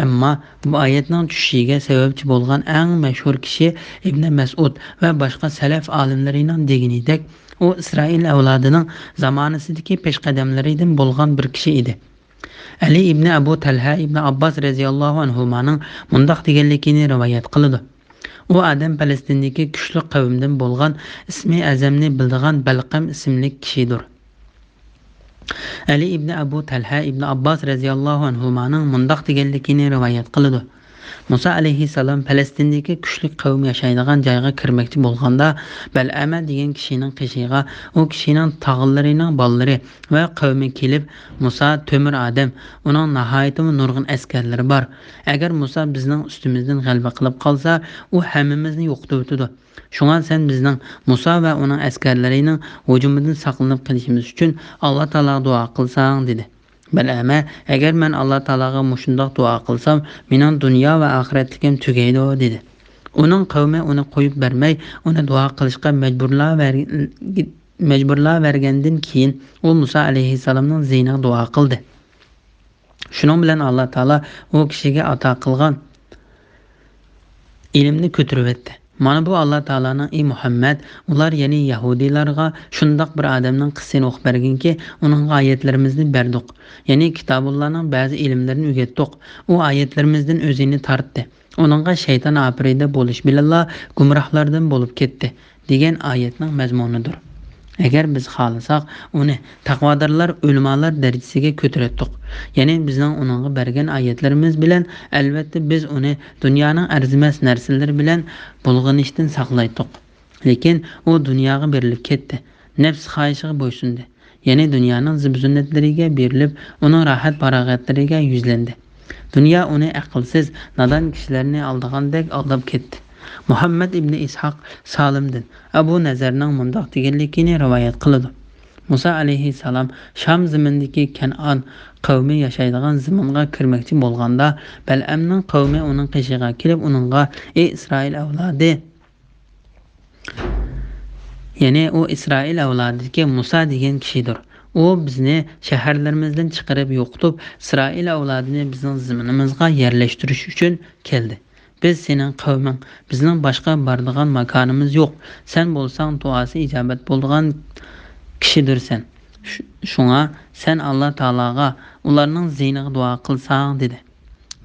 ئەمما بۇ ئايەتنىڭ چۈشۈشىگە سەۋەبچى بولغان ئەڭ مەشھۇر كىشى ئىبنى مەسئۇد ۋە باشقا سەلەف ئالىملىرىنىڭ دېگىنىدەك، ئۇ ئىسرائىل ئەۋلادىنىڭ زامانىسىدىكى پېشقەدەملىرىدىن بولغان بىر كىشى ئىدى. ئەلى ئىبنى ئەبۇ تەلھە ئىبنى ئابباس رەزىياللاھۇ ئەنھۇمانىڭ مۇنداق دېگەنلىكىنى رىۋايەت قىلىدۇ: ئۇ ئادەم پەلەستىندىكى كۈچلۈك قەۋمدىن بولغان ئىسمى ئەزەمنى بىلىدىغان بەلقەم ئىسىملىك كىشىدۇر. ئەلى ئىبنى ئەبۇ تەلھە ئىبنى ئابباس رەزىياللاھۇ ئەنھۇمانىڭ مۇنداق دېگەنلىكىنى رىۋايەت قىلىدۇ: مۇسا ئەلەيھىسسالام پەلەستىندىكى كۈچلۈك قەۋم ياشايدىغان جايغا كىرمەكچى بولغاندا، بەلئەمە دېگەن كىشىنىڭ قېشىغا، ئۇ كىشىنىڭ تاغىلىرىنىڭ بالىلىرى ۋە قەۋمى كېلىپ، مۇسا تۆمۈر ئادەم، ئۇنىڭ ناھايىتىمۇ نۇرغۇن ئەسكەرلىرى بار. ئەگەر مۇسا بىزنىڭ ئۈستىمىزدىن غەلىبە قىلىپ قالسا، ئۇ ھەممىمىزنى يوقىتىۋېتىدۇ. شۇڭا سەن بىزنىڭ مۇسا ۋە ئۇنىڭ ئەسكەرلىرىنىڭ ھۇجۇمىدىن ساقلىنىپ قېلىشىمىز ئۈچۈن ئاللا تائالاغا دۇئا قىلساڭ، دېدى. بەلئەمە، ئەگەر مەن ئاللا تائالاغا مۇشۇنداق دۇئا قىلسام، مېنىڭ دۇنيا ۋە ئاخىرەتلىكىم تۈگەيدۇ، دېدى. ئۇنىڭ قەۋمى ئۇنى قويۇپ بەرمەي، ئۇنى دۇئا قىلىشقا مەجبۇرلاۋەر-، مەجبۇرلاۋەرگەندىن كېيىن، ئۇ مۇسا ئەلەيھىسسالامنىڭ زىيىنىغا دۇئا قىلدى. شۇنىڭ بىلەن ئاللا تائالا ئۇ كىشىگە ئاتا قىلغان ئىلىمنى كۆتۈرۈۋەتتى. مانا بۇ ئاللا تائالانىڭ، ئى مۇھەممەد، ئۇلار، يەنى يەھۇدىيلارغا شۇنداق بىر ئادەمنىڭ قىسسىسىنى ئوقۇپ بەرگىنكى، ئۇنىڭغا ئايەتلىرىمىزنى بەردۇق. يەنى كىتابۇللانىڭ بەزى ئىلىملىرىنى ئۆگەتتۇق. ئۇ ئايەتلىرىمىزدىن ئۆزىنى تارتتى. ئۇنىڭغا شەيتان ئاپىرىدە بولۇش بىلەنلا گۇمراھلاردىن بولۇپ كەتتى، دېگەن ئايەتنىڭ مەزمۇنىدۇر. ئەگەر بىز خالىساق، ئۇنى تەقۋادارلار، ئۆلىمالار دەرىجىسىگە كۆتۈرەتتۇق. يەنى بىزنىڭ ئۇنىڭغا بەرگەن ئايەتلىرىمىز بىلەن، ئەلۋەتتە، بىز ئۇنى دۇنيانىڭ ئەرزىمەس نەرسىلىرى بىلەن بۇلغىنىشتىن ساقلايتتۇق. لېكىن ئۇ دۇنياغا بېرىلىپ كەتتى، نەپس خاھىشىغا بويسۇندى. يەنى دۇنيانىڭ زىبۇزىننەتلىرىگە بېرىلىپ، ئۇنىڭ راھەت-پاراغەتلىرىگە يۈزلەندى. دۇنيا ئۇنى ئەقىلسىز، نادان كىشىلەرنى ئالدىغاندەك ئالداپ كەتتى. مۇھەممەد ئىبنى ئىسھاق سالىمدىن ئەبۇ نەزەرنىڭ مۇنداق دېگەنلىكىنى رىۋايەت قىلىدۇ: مۇسا ئەلەيھىسسالام شام زېمىنىدىكى كەنئان قەۋمى ياشايدىغان زېمىنغا كىرمەكچى بولغاندا، بەلئەمنىڭ قەۋمى ئۇنىڭ قېشىغا كېلىپ، ئۇنىڭغا: «ئى ئىسرائىل ئەۋلادى!» يەنى ئۇ ئىسرائىل ئەۋلادىدىكى مۇسا دېگەن كىشىدۇر. ئۇ بىزنى شەھەرلىرىمىزدىن چىقىرىپ يوقىتىپ، ئىسرائىل ئەۋلادىنى بىزنىڭ زېمىنىمىزغا يەرلەشتۈرۈش ئۈچۈن كەلدى. بىز سېنىڭ قەۋمىڭ، بىزنىڭ باشقا بارىدىغان ماكانىمىز يوق. سەن بولساڭ دۇئاسى ئىجابەت بولىدىغان كىشىدۇرسەن. شۇ-، شۇڭا سەن ئاللا تائالاغا ئۇلارنىڭ زىيىنىغا دۇئا قىلساڭ، دېدى.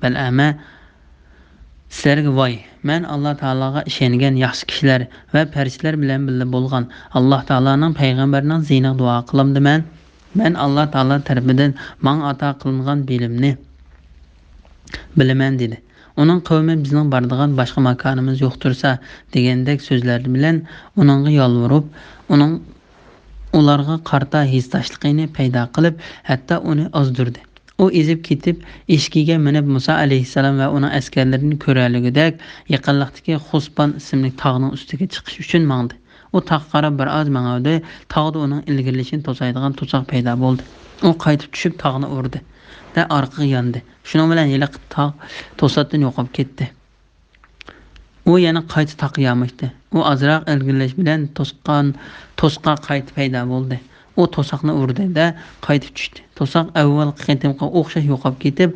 بەلئەمە: سىلەرگە ۋاي! مەن ئاللا تائالاغا ئىشەنگەن ياخشى كىشىلەر ۋە پەرىشتىلەر بىلەن بىللە بولغان ئاللا تائالانىڭ پەيغەمبىرىنىڭ زىيىنىغا دۇئا قىلامدىمەن؟ مەن ئاللا تائالا تەرىپىدىن ماڭا ئاتا قىلىنغان بىلىمنى بىلىمەن، دېدى. ئۇنىڭ قەۋمى بىزنىڭ بارىدىغان باشقا ماكانىمىز يوق تۇرسا دېگەندەك سۆزلەر بىلەن ئۇنىڭغا يالۋۇرۇپ، ئۇنىڭ، ئۇلارغا قارىتا ھېسداشلىقىنى پەيدا قىلىپ، ھەتتا ئۇنى ئازدۇردى. ئۇ ئېزىپ كېتىپ، ئېشىكىگە مىنىپ، مۇسا ئەلەيھىسسالام ۋە ئۇنىڭ ئەسكەرلىرىنى كۆرەلىگۈدەك يېقىنلىقتىكى خۇسپان ئىسىملىك تاغنىڭ ئۈستىگە چىقىش ئۈچۈن ماڭدى. ئۇ تاغقا قاراپ بىر ئاز ماڭىۋىدى، تاغدا ئۇنىڭ ئىلگىرىلىشىنى توسايدىغان توساق پەيدا بولدى. ئۇ قايتىپ چۈشۈپ، تاغنى ئۇردى ۋە ئارقىغا ياندى. شۇنىڭ بىلەن ھېلىقى تاغ توساتتىن يوقاپ كەتتى. ئۇ يەنە قايتا تاغقا ياماشتى. ئۇ ئازراق ئىلگىرىلەش بىلەن توسقان، توسقا قايتا پەيدا بولدى. ئۇ توساقنى ئۇردى-دە، قايتىپ چۈشتى. توساق ئەۋۋەلقى قېتىمقىغا ئوخشاش يوقاپ كېتىپ،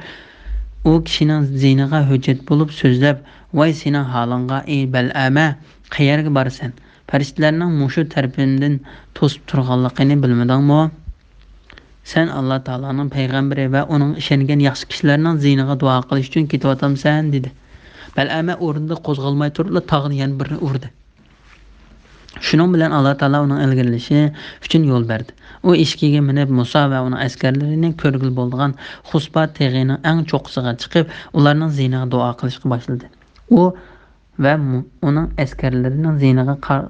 ئۇ كىشىنىڭ زىينىغا ھۆججەت بولۇپ سۆزلەپ: «ۋاي سېنىڭ ھالىڭغا، ئى بەلئەمە! قەيەرگە بارىسەن؟ پەرىشتىلەرنىڭ مۇشۇ تەرىپىمدىن توسۇپ تۇرغانلىقىنى بىلمىدىڭمۇ؟ سەن ئاللا تائالانىڭ پەيغەمبىرى ۋە ئۇنىڭغا ئىشەنگەن ياخشى كىشىلەرنىڭ زىيىنىغا دۇئا قىلىش ئۈچۈن كېتىۋاتامسەن؟» دېدى. بەلئەمە ئورنىدا قوزغالماي تۇرۇپلا تاغنى يەنە بىرنى ئۇردى. شۇنىڭ بىلەن ئاللا تائالا ئۇنىڭ ئىلگىرىلىشى ئۈچۈن يول بەردى. ئۇ ئېشىكىگە مىنىپ، مۇسا ۋە ئۇنىڭ ئەسكەرلىرىنى كۆرگىلى بولىدىغان خۇسپا تېغىنىڭ ئەڭ چوققىسىغا چىقىپ، ئۇلارنىڭ زىيىنىغا دۇئا قىلىشقا باشلىدى. ئۇ ۋە مۇ-، ئۇنىڭ ئەسكەرلىرىنىڭ زىيىنىغا قار-،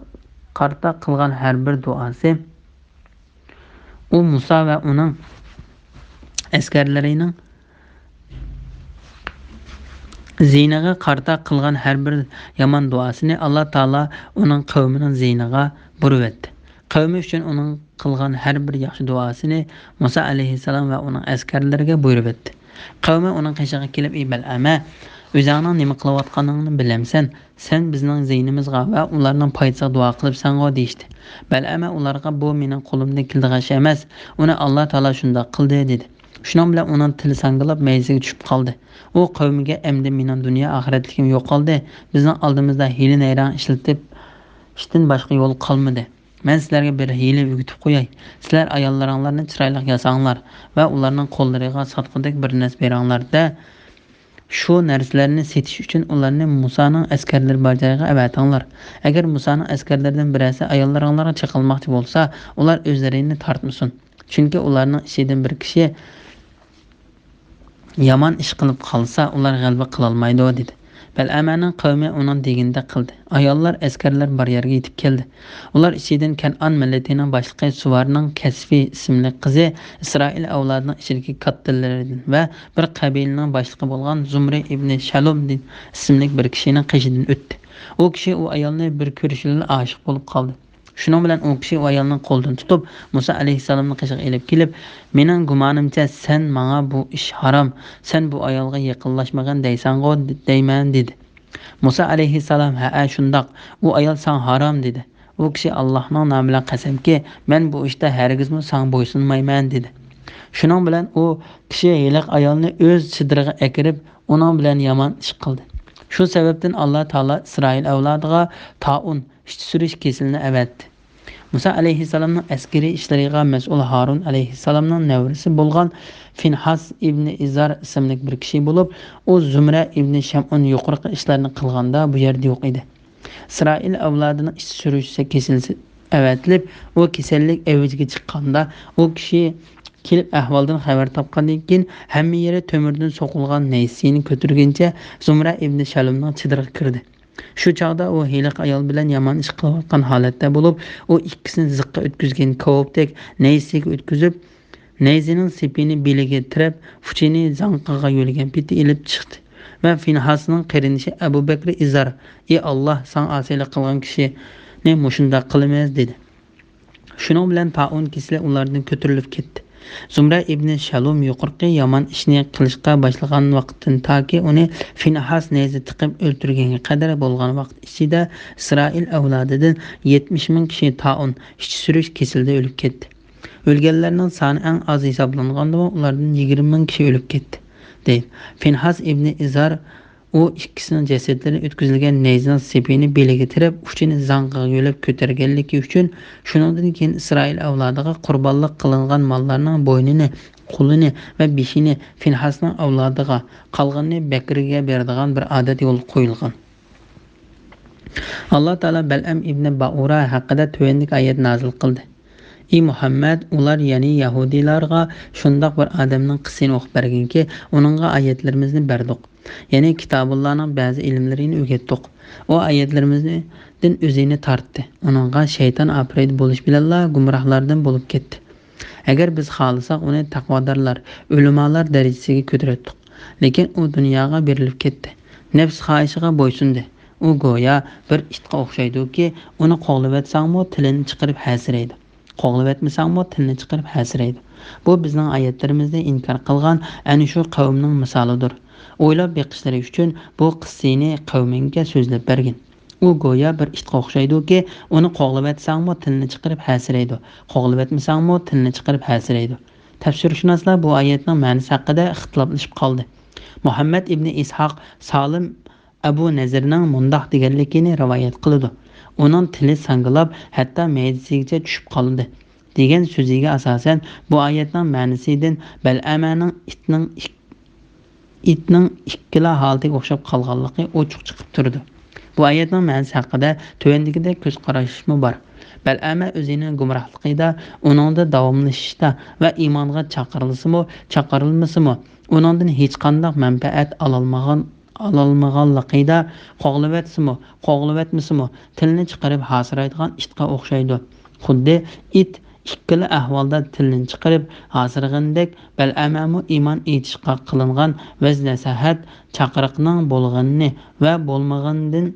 قارىتا قىلغان ھەر بىر دۇئاسى، ئۇ مۇسا ۋە ئۇنىڭ ئەسكەرلىرىنىڭ زىيىنىغا قارىتا قىلغان ھەر بىر يامان دۇئاسىنى ئاللا تائالا ئۇنىڭ قەۋمىنىڭ زىيىنىغا بۇرۇۋەتتى. قەۋمى ئۈچۈن ئۇنىڭ قىلغان ھەر بىر ياخشى دۇئاسىنى مۇسا ئەلەيھىسسالام ۋە ئۇنىڭ ئەسكەرلىرىگە بۇيرۇۋەتتى. قەۋمى ئۇنىڭ قېشىغا كېلىپ: «ئى بەلئەمە، ئۆزۈڭنىڭ نېمە قىلىۋاتقانلىقىنى بىلەمسەن؟ سەن بىزنىڭ زىيىنىمىزغا ۋە ئۇلارنىڭ پايدىسىغا دۇئا قىلىپسەنغۇ؟» دېيىشتى. بەلئەمە ئۇلارغا: «بۇ مېنىڭ قولۇمدىن كېلىدىغان ئىش ئەمەس، ئۇنى ئاللا تائالا شۇنداق قىلدى» دېدى. شۇنىڭ بىلەن ئۇنىڭ تىلى ساڭگىلاپ مەيدىسىگە چۈشۈپ قالدى. ئۇ قەۋمىگە: «ئەمدى مېنىڭ دۇنيا ئاخىرەتلىكىم يوقالدى، بىزنىڭ ئالدىمىزدا ھىيلە-نەيرەڭ ئىشلىتىپ، ئىشتىن باشقا يول قالمىدى. مەن سىلەرگە بىر ھىيلە ئۆگىتىپ قوياي. سىلەر ئاياللىرىڭلارنى چىرايلىق ياساڭلار ۋە ئۇلارنىڭ قوللىرىغا ساتقۇدەك بىر نەرسە بېرىڭلار-دە، شۇ نەرسىلەرنى سېتىش ئۈچۈن ئۇلارنى مۇسانىڭ ئەسكەرلىرى بار جايغا ئەۋەتىڭلار. ئەگەر مۇسانىڭ ئەسكەرلىرىدىن بىرەرسى ئاياللىرىڭلارغا چېقىلماقچى بولسا، ئۇلار ئۆزلىرىنى تارتمىسۇن. چۈنكى ئۇلارنىڭ ئىچىدىن بىر كىشى يامان ئىش قىلىپ قالسا، ئۇلار غەلىبە قىلالمايدۇ» دېدى. بەلئەمەنىڭ قەۋمى ئۇنىڭ دېگىنىدەك قىلدى. ئاياللار ئەسكەرلەر بار يەرگە يېتىپ كەلدى. ئۇلار ئىچىدىن كەنئان مىللىتىنىڭ باشلىقى سۇۋارنىڭ كەسفى ئىسىملىك قىزى ئىسرائىل ئەۋلادىنىڭ ئىچىدىكى كاتتىلىرىدىن ۋە بىر قەبىلىنىڭ باشلىقى بولغان زۇمرى ئىبنى شەلۇم ئىسىملىك بىر كىشىنىڭ قېشىدىن ئۆتتى. ئۇ كىشى ئۇ ئايالنى بىر كۆرۈشىلا ئاشىق بولۇپ قالدى. شۇنىڭ بىلەن ئۇ كىشى ئۇ ئايالنىڭ قولىدىن تۇتۇپ، مۇسا ئەلەيھىسسالامنىڭ قېشىغا ئېلىپ كېلىپ: «مېنىڭ گۇمانىمچە، سەن ماڭا بۇ ئىش ھارام، سەن بۇ ئايالغا يېقىنلاشمىغىن دەيسەنغۇ دەيمەن» دېدى. مۇسا ئەلەيھىسسالام: «ھەئە، شۇنداق، ئۇ ئايال ساڭا ھارام» دېدى. ئۇ كىشى: «ئاللاھنىڭ نامى بىلەن قەسەمكى، مەن بۇ ئىشتا ھەرگىزمۇ ساڭا بويسۇنمايمەن» دېدى. شۇنىڭ بىلەن ئۇ كىشى ھېلىقى ئايالنى ئۆز چېدىرىغا ئەكىرىپ، ئۇنىڭ بىلەن يامان ئىش قىلدى. شۇ سەۋەبتىن ئاللا تائالا ئىسرائىل ئەۋلادىغا تائۇن، ئىچ سۈرۈش كېسىلىنى ئەۋەتتى. مۇسا ئەلەيھىسسالامنىڭ ئەسكىرىي ئىشلىرىغا مەسئۇل ھارۇن ئەلەيھىسسالامنىڭ نەۋرىسى بولغان فىنھاس ئىبنى ئىزار ئىسىملىك بىر كىشى بولۇپ، ئۇ زۇمرە ئىبنى شەمئۇن يۇقىرىقى ئىشلارنى قىلغاندا بۇ يەردە يوق ئىدى. ئىسرائىل ئەۋلادىنىڭ ئىچ سۈرۈش كېسىلى ئەۋەتىلىپ، ئۇ كېسەللىك ئەۋجىگە چىققاندا، ئۇ كىشى كېلىپ ئەھۋالدىن خەۋەر تاپقاندىن كېيىن، ھەممە يېرى تۆمۈردىن سوقۇلغان نەيزىسىنى كۆتۈرگىنىچە زۇمرە ئىبنى شەلۇمنىڭ چېدىرىغا كىردى. شۇ چاغدا ئۇ ھېلىقى ئايال بىلەن يامان ئىش قىلىۋاتقان ھالەتتە بولۇپ، ئۇ ئىككىسىنى زىققا ئۆتكۈزگەن كاۋاپتەك نەيزىسىگە ئۆتكۈزۈپ، نەيزىنىڭ سېپىنى بېلىگە تىرەپ، ئۇچىنى زاڭقىغا يۆلىگەن پېتى ئېلىپ چىقتى ۋە فىنھاسنىڭ قېرىندىشى ئەبۇ بەكرى ئىزار، ئى ئاللا، ساڭا ئاسىيلىق قىلغان كىشىنى مۇشۇنداق قىلىمىز، دېدى. شۇنىڭ بىلەن تائۇن كېسىلى ئۇلاردىن كۆتۈرۈلۈپ كەتتى. زۇمرە ئىبنى شەلۇم يۇقىرىقى يامان ئىشنى قىلىشقا باشلىغان ۋاقىتتىن تاكى ئۇنى فىنھاس نەيزە تىقىپ ئۆلتۈرگەنگە قەدەر بولغان ۋاقىت ئىچىدە ئىسرائىل ئەۋلادىدىن يەتمىش مىڭ كىشى تائۇن، ئىچ سۈرۈش كېسىلىدە ئۆلۈپ كەتتى. ئۆلگەنلەرنىڭ سانى ئەڭ ئاز ھېسابلانغاندىمۇ ئۇلاردىن يىگىرمە مىڭ كىشى ئۆلۈپ كەتتى، دەيدۇ. فىنھاس ئىبنى ئىزار ئۇ ئىككىسىنىڭ جەسەتلىرى ئۆتكۈزۈلگەن نەيزىنىڭ سېپىنى بېلىگە تىرەپ، ئۇچىنى زاڭقىغا يۆلەپ كۆتۈرگەنلىكى ئۈچۈن، شۇنىڭدىن كېيىن ئىسرائىل ئەۋلادىغا قۇربانلىق قىلىنغان ماللارنىڭ بوينىنى، قولىنى ۋە بېشىنى فىنھاسنىڭ ئەۋلادىغا، قالغىنىنى بەكرىگە بېرىدىغان بىر ئادەت يولغا قويۇلغان. ئاللا تائالا بەلئەم ئىبنى بائۇرا ھەققىدە تۆۋەندىكى ئايەت نازىل قىلدى. ئى مۇھەممەد، ئۇلار، يەنى يەھۇدىيلارغا شۇنداق بىر ئادەمنىڭ قىسسىسىنى ئوقۇپ بەرگىنكى، ئۇنىڭغا ئايەتلىرىمىزنى بەردۇق. يەنى كىتابۇللانىڭ بەزى ئىلىملىرىنى ئۆگەتتۇق. ئۇ ئايەتلىرىمىزدىن ئۆزىنى تارتتى. ئۇنىڭغا شەيتان ئاپىرىدە بولۇش بىلەنلا گۇمراھلاردىن بولۇپ كەتتى. ئەگەر بىز خالىساق، ئۇنى تەقۋادارلار، ئۆلىمالار دەرىجىسىگە كۆتۈرەتتۇق. لېكىن ئۇ دۇنياغا بېرىلىپ كەتتى. نەپس خاھىشىغا بويسۇندى. ئۇ گويا بىر ئىتقا ئوخشايدۇكى، ئۇنى قوغلىۋەتسەڭمۇ، تىلىنى چىقىرىپ ھەسىرەيدۇ. قوغلىۋەتمىسەڭمۇ، تىلىنى چىقىرىپ ھەسىرەيدۇ. بۇ بىزنىڭ ئايەتلىرىمىزنى ئىنكار قىلغان ئەنە شۇ قەۋمنىڭ مىسالىدۇر. ئويلاپ بېقىشلىرى ئۈچۈن بۇ قىسسىنى قەۋمىڭگە سۆزلەپ بەرگىن. ئۇ گويا بىر ئىتقا ئوخشايدۇكى، ئۇنى قوغلىۋەتسەڭمۇ تىلىنى چىقىرىپ ھەسىرەيدۇ، قوغلىۋەتمىسەڭمۇ تىلىنى چىقىرىپ ھەسىرەيدۇ. تەپسىرشۇناسلار بۇ ئايەتنىڭ مەنىسى ھەققىدە ئىختىلاپلىشىپ قالدى. مۇھەممەد ئىبنى ئىسھاق سالىم ئەبۇ نەزىرنىڭ مۇنداق دېگەنلىكىنى رىۋايەت قىلىدۇ: «ئۇنىڭ تىلى ساڭگىلاپ، ھەتتا مەيدىسىگىچە چۈشۈپ قالدى» دېگەن سۆزىگە ئاساسەن، بۇ ئايەتنىڭ مەنىسىدىن بەلئەمەنىڭ ئىتنىڭ ئىك-، ئىتنىڭ ئىككىلا ھالىتىگە ئوخشاپ قالغانلىقى ئوچۇق چىقىپ تۇرىدۇ. بۇ ئايەتنىڭ مەنىسى ھەققىدە تۆۋەندىكىدەك كۆز قاراشمۇ بار. بەلئەمە ئۆزىنىڭ گۇمراھلىقىدا، ئۇنىڭدا داۋاملىشىشتا ۋە ئىمانغا چاقىرىلسىمۇ، چاقىرىلمىسىمۇ، ئۇنىڭدىن ھېچقانداق مەنپەئەت ئالالمىغان، ئالالمىغانلىقىدا، قوغلىۋەتسىمۇ، قوغلىۋەتمىسىمۇ، تىلىنى چىقىرىپ ھاسىرايدىغان ئىتقا ئوخشايدۇ. خۇددى ئىت ئىككىلا ئەھۋالدا تىلىنى چىقىرىپ ھاسىرىغىنىدەك، بەلئەمەمۇ ئىمان ئېيتىشقا قىلىنغان ۋەز-نەسىھەت، چاقىرىقنىڭ بولغىنىنى ۋە بولمىغىنىدىن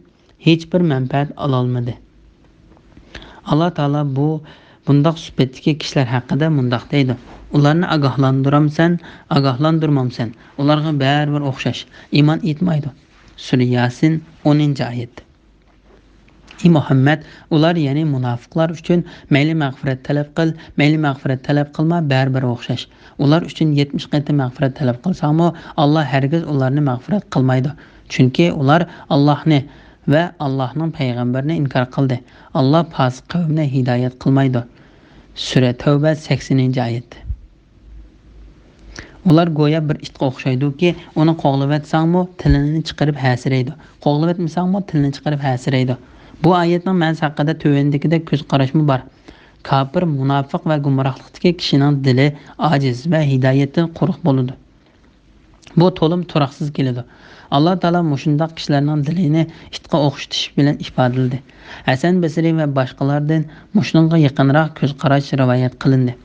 ھېچبىر مەنپەئەت ئالالمىدى. ئاللا تائالا بۇ، بۇنداق سۈپەتتىكى كىشىلەر ھەققىدە مۇنداق دەيدۇ: «ئۇلارنى ئاگاھلاندۇرامسەن، ئاگاھلاندۇرمامسەن، ئۇلارغا بەرىبىر ئوخشاش، ئىمان ئېيتمايدۇ.» سۈرە ياسىن، ئونىنچى ئايەت. ئى مۇھەممەد، ئۇلار، يەنى مۇناپىقلار ئۈچۈن مەيلى مەغپىرەت تەلەپ قىل، مەيلى مەغپىرەت تەلەپ قىلما، بەرىبىر ئوخشاش. ئۇلار ئۈچۈن يەتمىش قېتىم مەغپىرەت تەلەپ قىلساڭمۇ، ئاللا ھەرگىز ئۇلارنى مەغپىرەت قىلمايدۇ. چۈنكى ئۇلار ئاللاھنى ۋە ئاللاھنىڭ پەيغەمبىرىنى ئىنكار قىلدى. ئاللا پاسىق قەۋمنى ھىدايەت قىلمايدۇ. سۈرە تەۋبە، سەكسىنىنچى ئايەت. ئۇلار گويا بىر ئىتقا ئوخشايدۇكى، ئۇنى قوغلىۋەتسەڭمۇ، تىلىنى چىقىرىپ ھەسىرەيدۇ. قوغلىۋەتمىسەڭمۇ، تىلىنى چىقىرىپ ھەسىرەيدۇ. بۇ ئايەتنىڭ مەنىسى ھەققىدە تۆۋەندىكىدەك كۆز قاراشمۇ بار. كاپىر، مۇناپىق ۋە گۇمراھلىقتىكى كىشىنىڭ دىلى ئاجىز ۋە ھىدايەتتىن قۇرۇق بولىدۇ. بۇ تولىمۇ تۇراقسىز كېلىدۇ. ئاللا تائالا مۇشۇنداق كىشىلەرنىڭ دىلىنى ئىتقا ئوخشىتىش بىلەن ئىپادىلىدى. ھەسەن بەسرى ۋە باشقىلاردىن مۇشۇنىڭغا يېقىنراق كۆز قاراش رىۋايەت قىلىندى.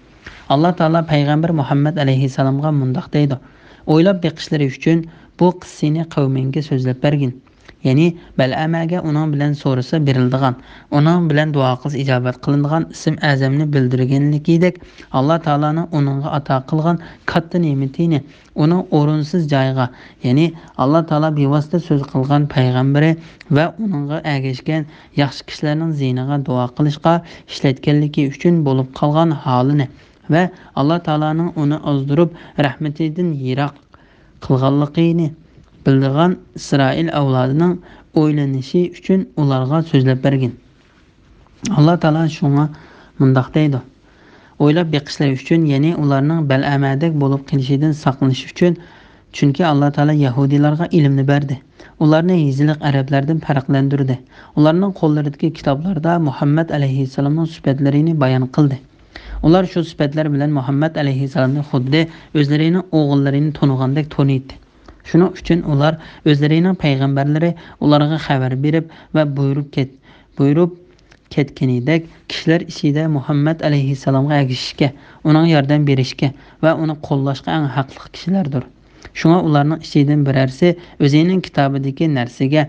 ئاللا تائالا پەيغەمبەر مۇھەممەد ئەلەيھىسسالامغا مۇنداق دەيدۇ: «ئويلاپ بېقىشلىرى ئۈچۈن بۇ قىسسىنى قەۋمىڭگە سۆزلەپ بەرگىن.» يەنى بەلئەمەگە ئۇنىڭ بىلەن سورىسا بېرىلىدىغان، ئۇنىڭ بىلەن دۇئا قىلسا ئىجابەت قىلىنىدىغان ئىسىم ئەزەمنى بىلدۈرگەنلىكىدەك، ئاللا تائالانىڭ ئۇنىڭغا ئاتا قىلغان كاتتا نېمىتىنى ئۇنىڭ ئورۇنسىز جايىغا، يەنى ئاللا تائالا بىۋاسىتە سۆز قىلغان پەيغەمبىرى ۋە ئۇنىڭغا ئەگەشكەن ياخشى كىشىلەرنىڭ زىيىنىغا دۇئا قىلىشقا ئىشلەتكەنلىكى ئۈچۈن بولۇپ قالغان ھالىنى ۋە ئاللا تائالانىڭ ئۇنى ئازدۇرۇپ، رەھمىتىدىن يىراق قىلغانلىقىنى بىلىدىغان ئىسرائىل ئەۋلادىنىڭ ئويلىنىشى ئۈچۈن ئۇلارغا سۆزلەپ بەرگىن. ئاللا تائالا شۇڭا مۇنداق دەيدۇ: ئويلاپ بېقىشلىرى ئۈچۈن، يەنى ئۇلارنىڭ بەلئەمەدەك بولۇپ قېلىشىدىن ساقلىنىش ئۈچۈن، چۈنكى ئاللا تائالا يەھۇدىيلارغا ئىلىمنى بەردى. ئۇلارنى يېزىلىق ئەرەبلەردىن پەرقلەندۈردى. ئۇلارنىڭ قوللىرىدىكى كىتابلاردا مۇھەممەد ئەلەيھىسسالامنىڭ سۈپەتلىرىنى بايان قىلدى. ئۇلار شۇ سۈپەتلەر بىلەن مۇھەممەد ئەلەيھىسسالامنى خۇددى ئۆزلىرىنىڭ ئوغۇللىرىنى تونۇغاندەك تونۇيتتى. شۇنىڭ ئۈچۈن ئۇلار ئۆزلىرىنىڭ پەيغەمبەرلىرى ئۇلارغا خەۋەر بېرىپ ۋە بۇيرۇپ كەت-، بۇيرۇپ كەتكىنىدەك، كىشىلەر ئىچىدە مۇھەممەد ئەلەيھىسسالامغا ئەگىشىشكە، ئۇنىڭغا ياردەم بېرىشكە ۋە ئۇنى قوللاشقا ئەڭ ھەقلىق كىشىلەردۇر. شۇڭا ئۇلارنىڭ ئىچىدىن بىرەرسى ئۆزىنىڭ كىتابىدىكى نەرسىگە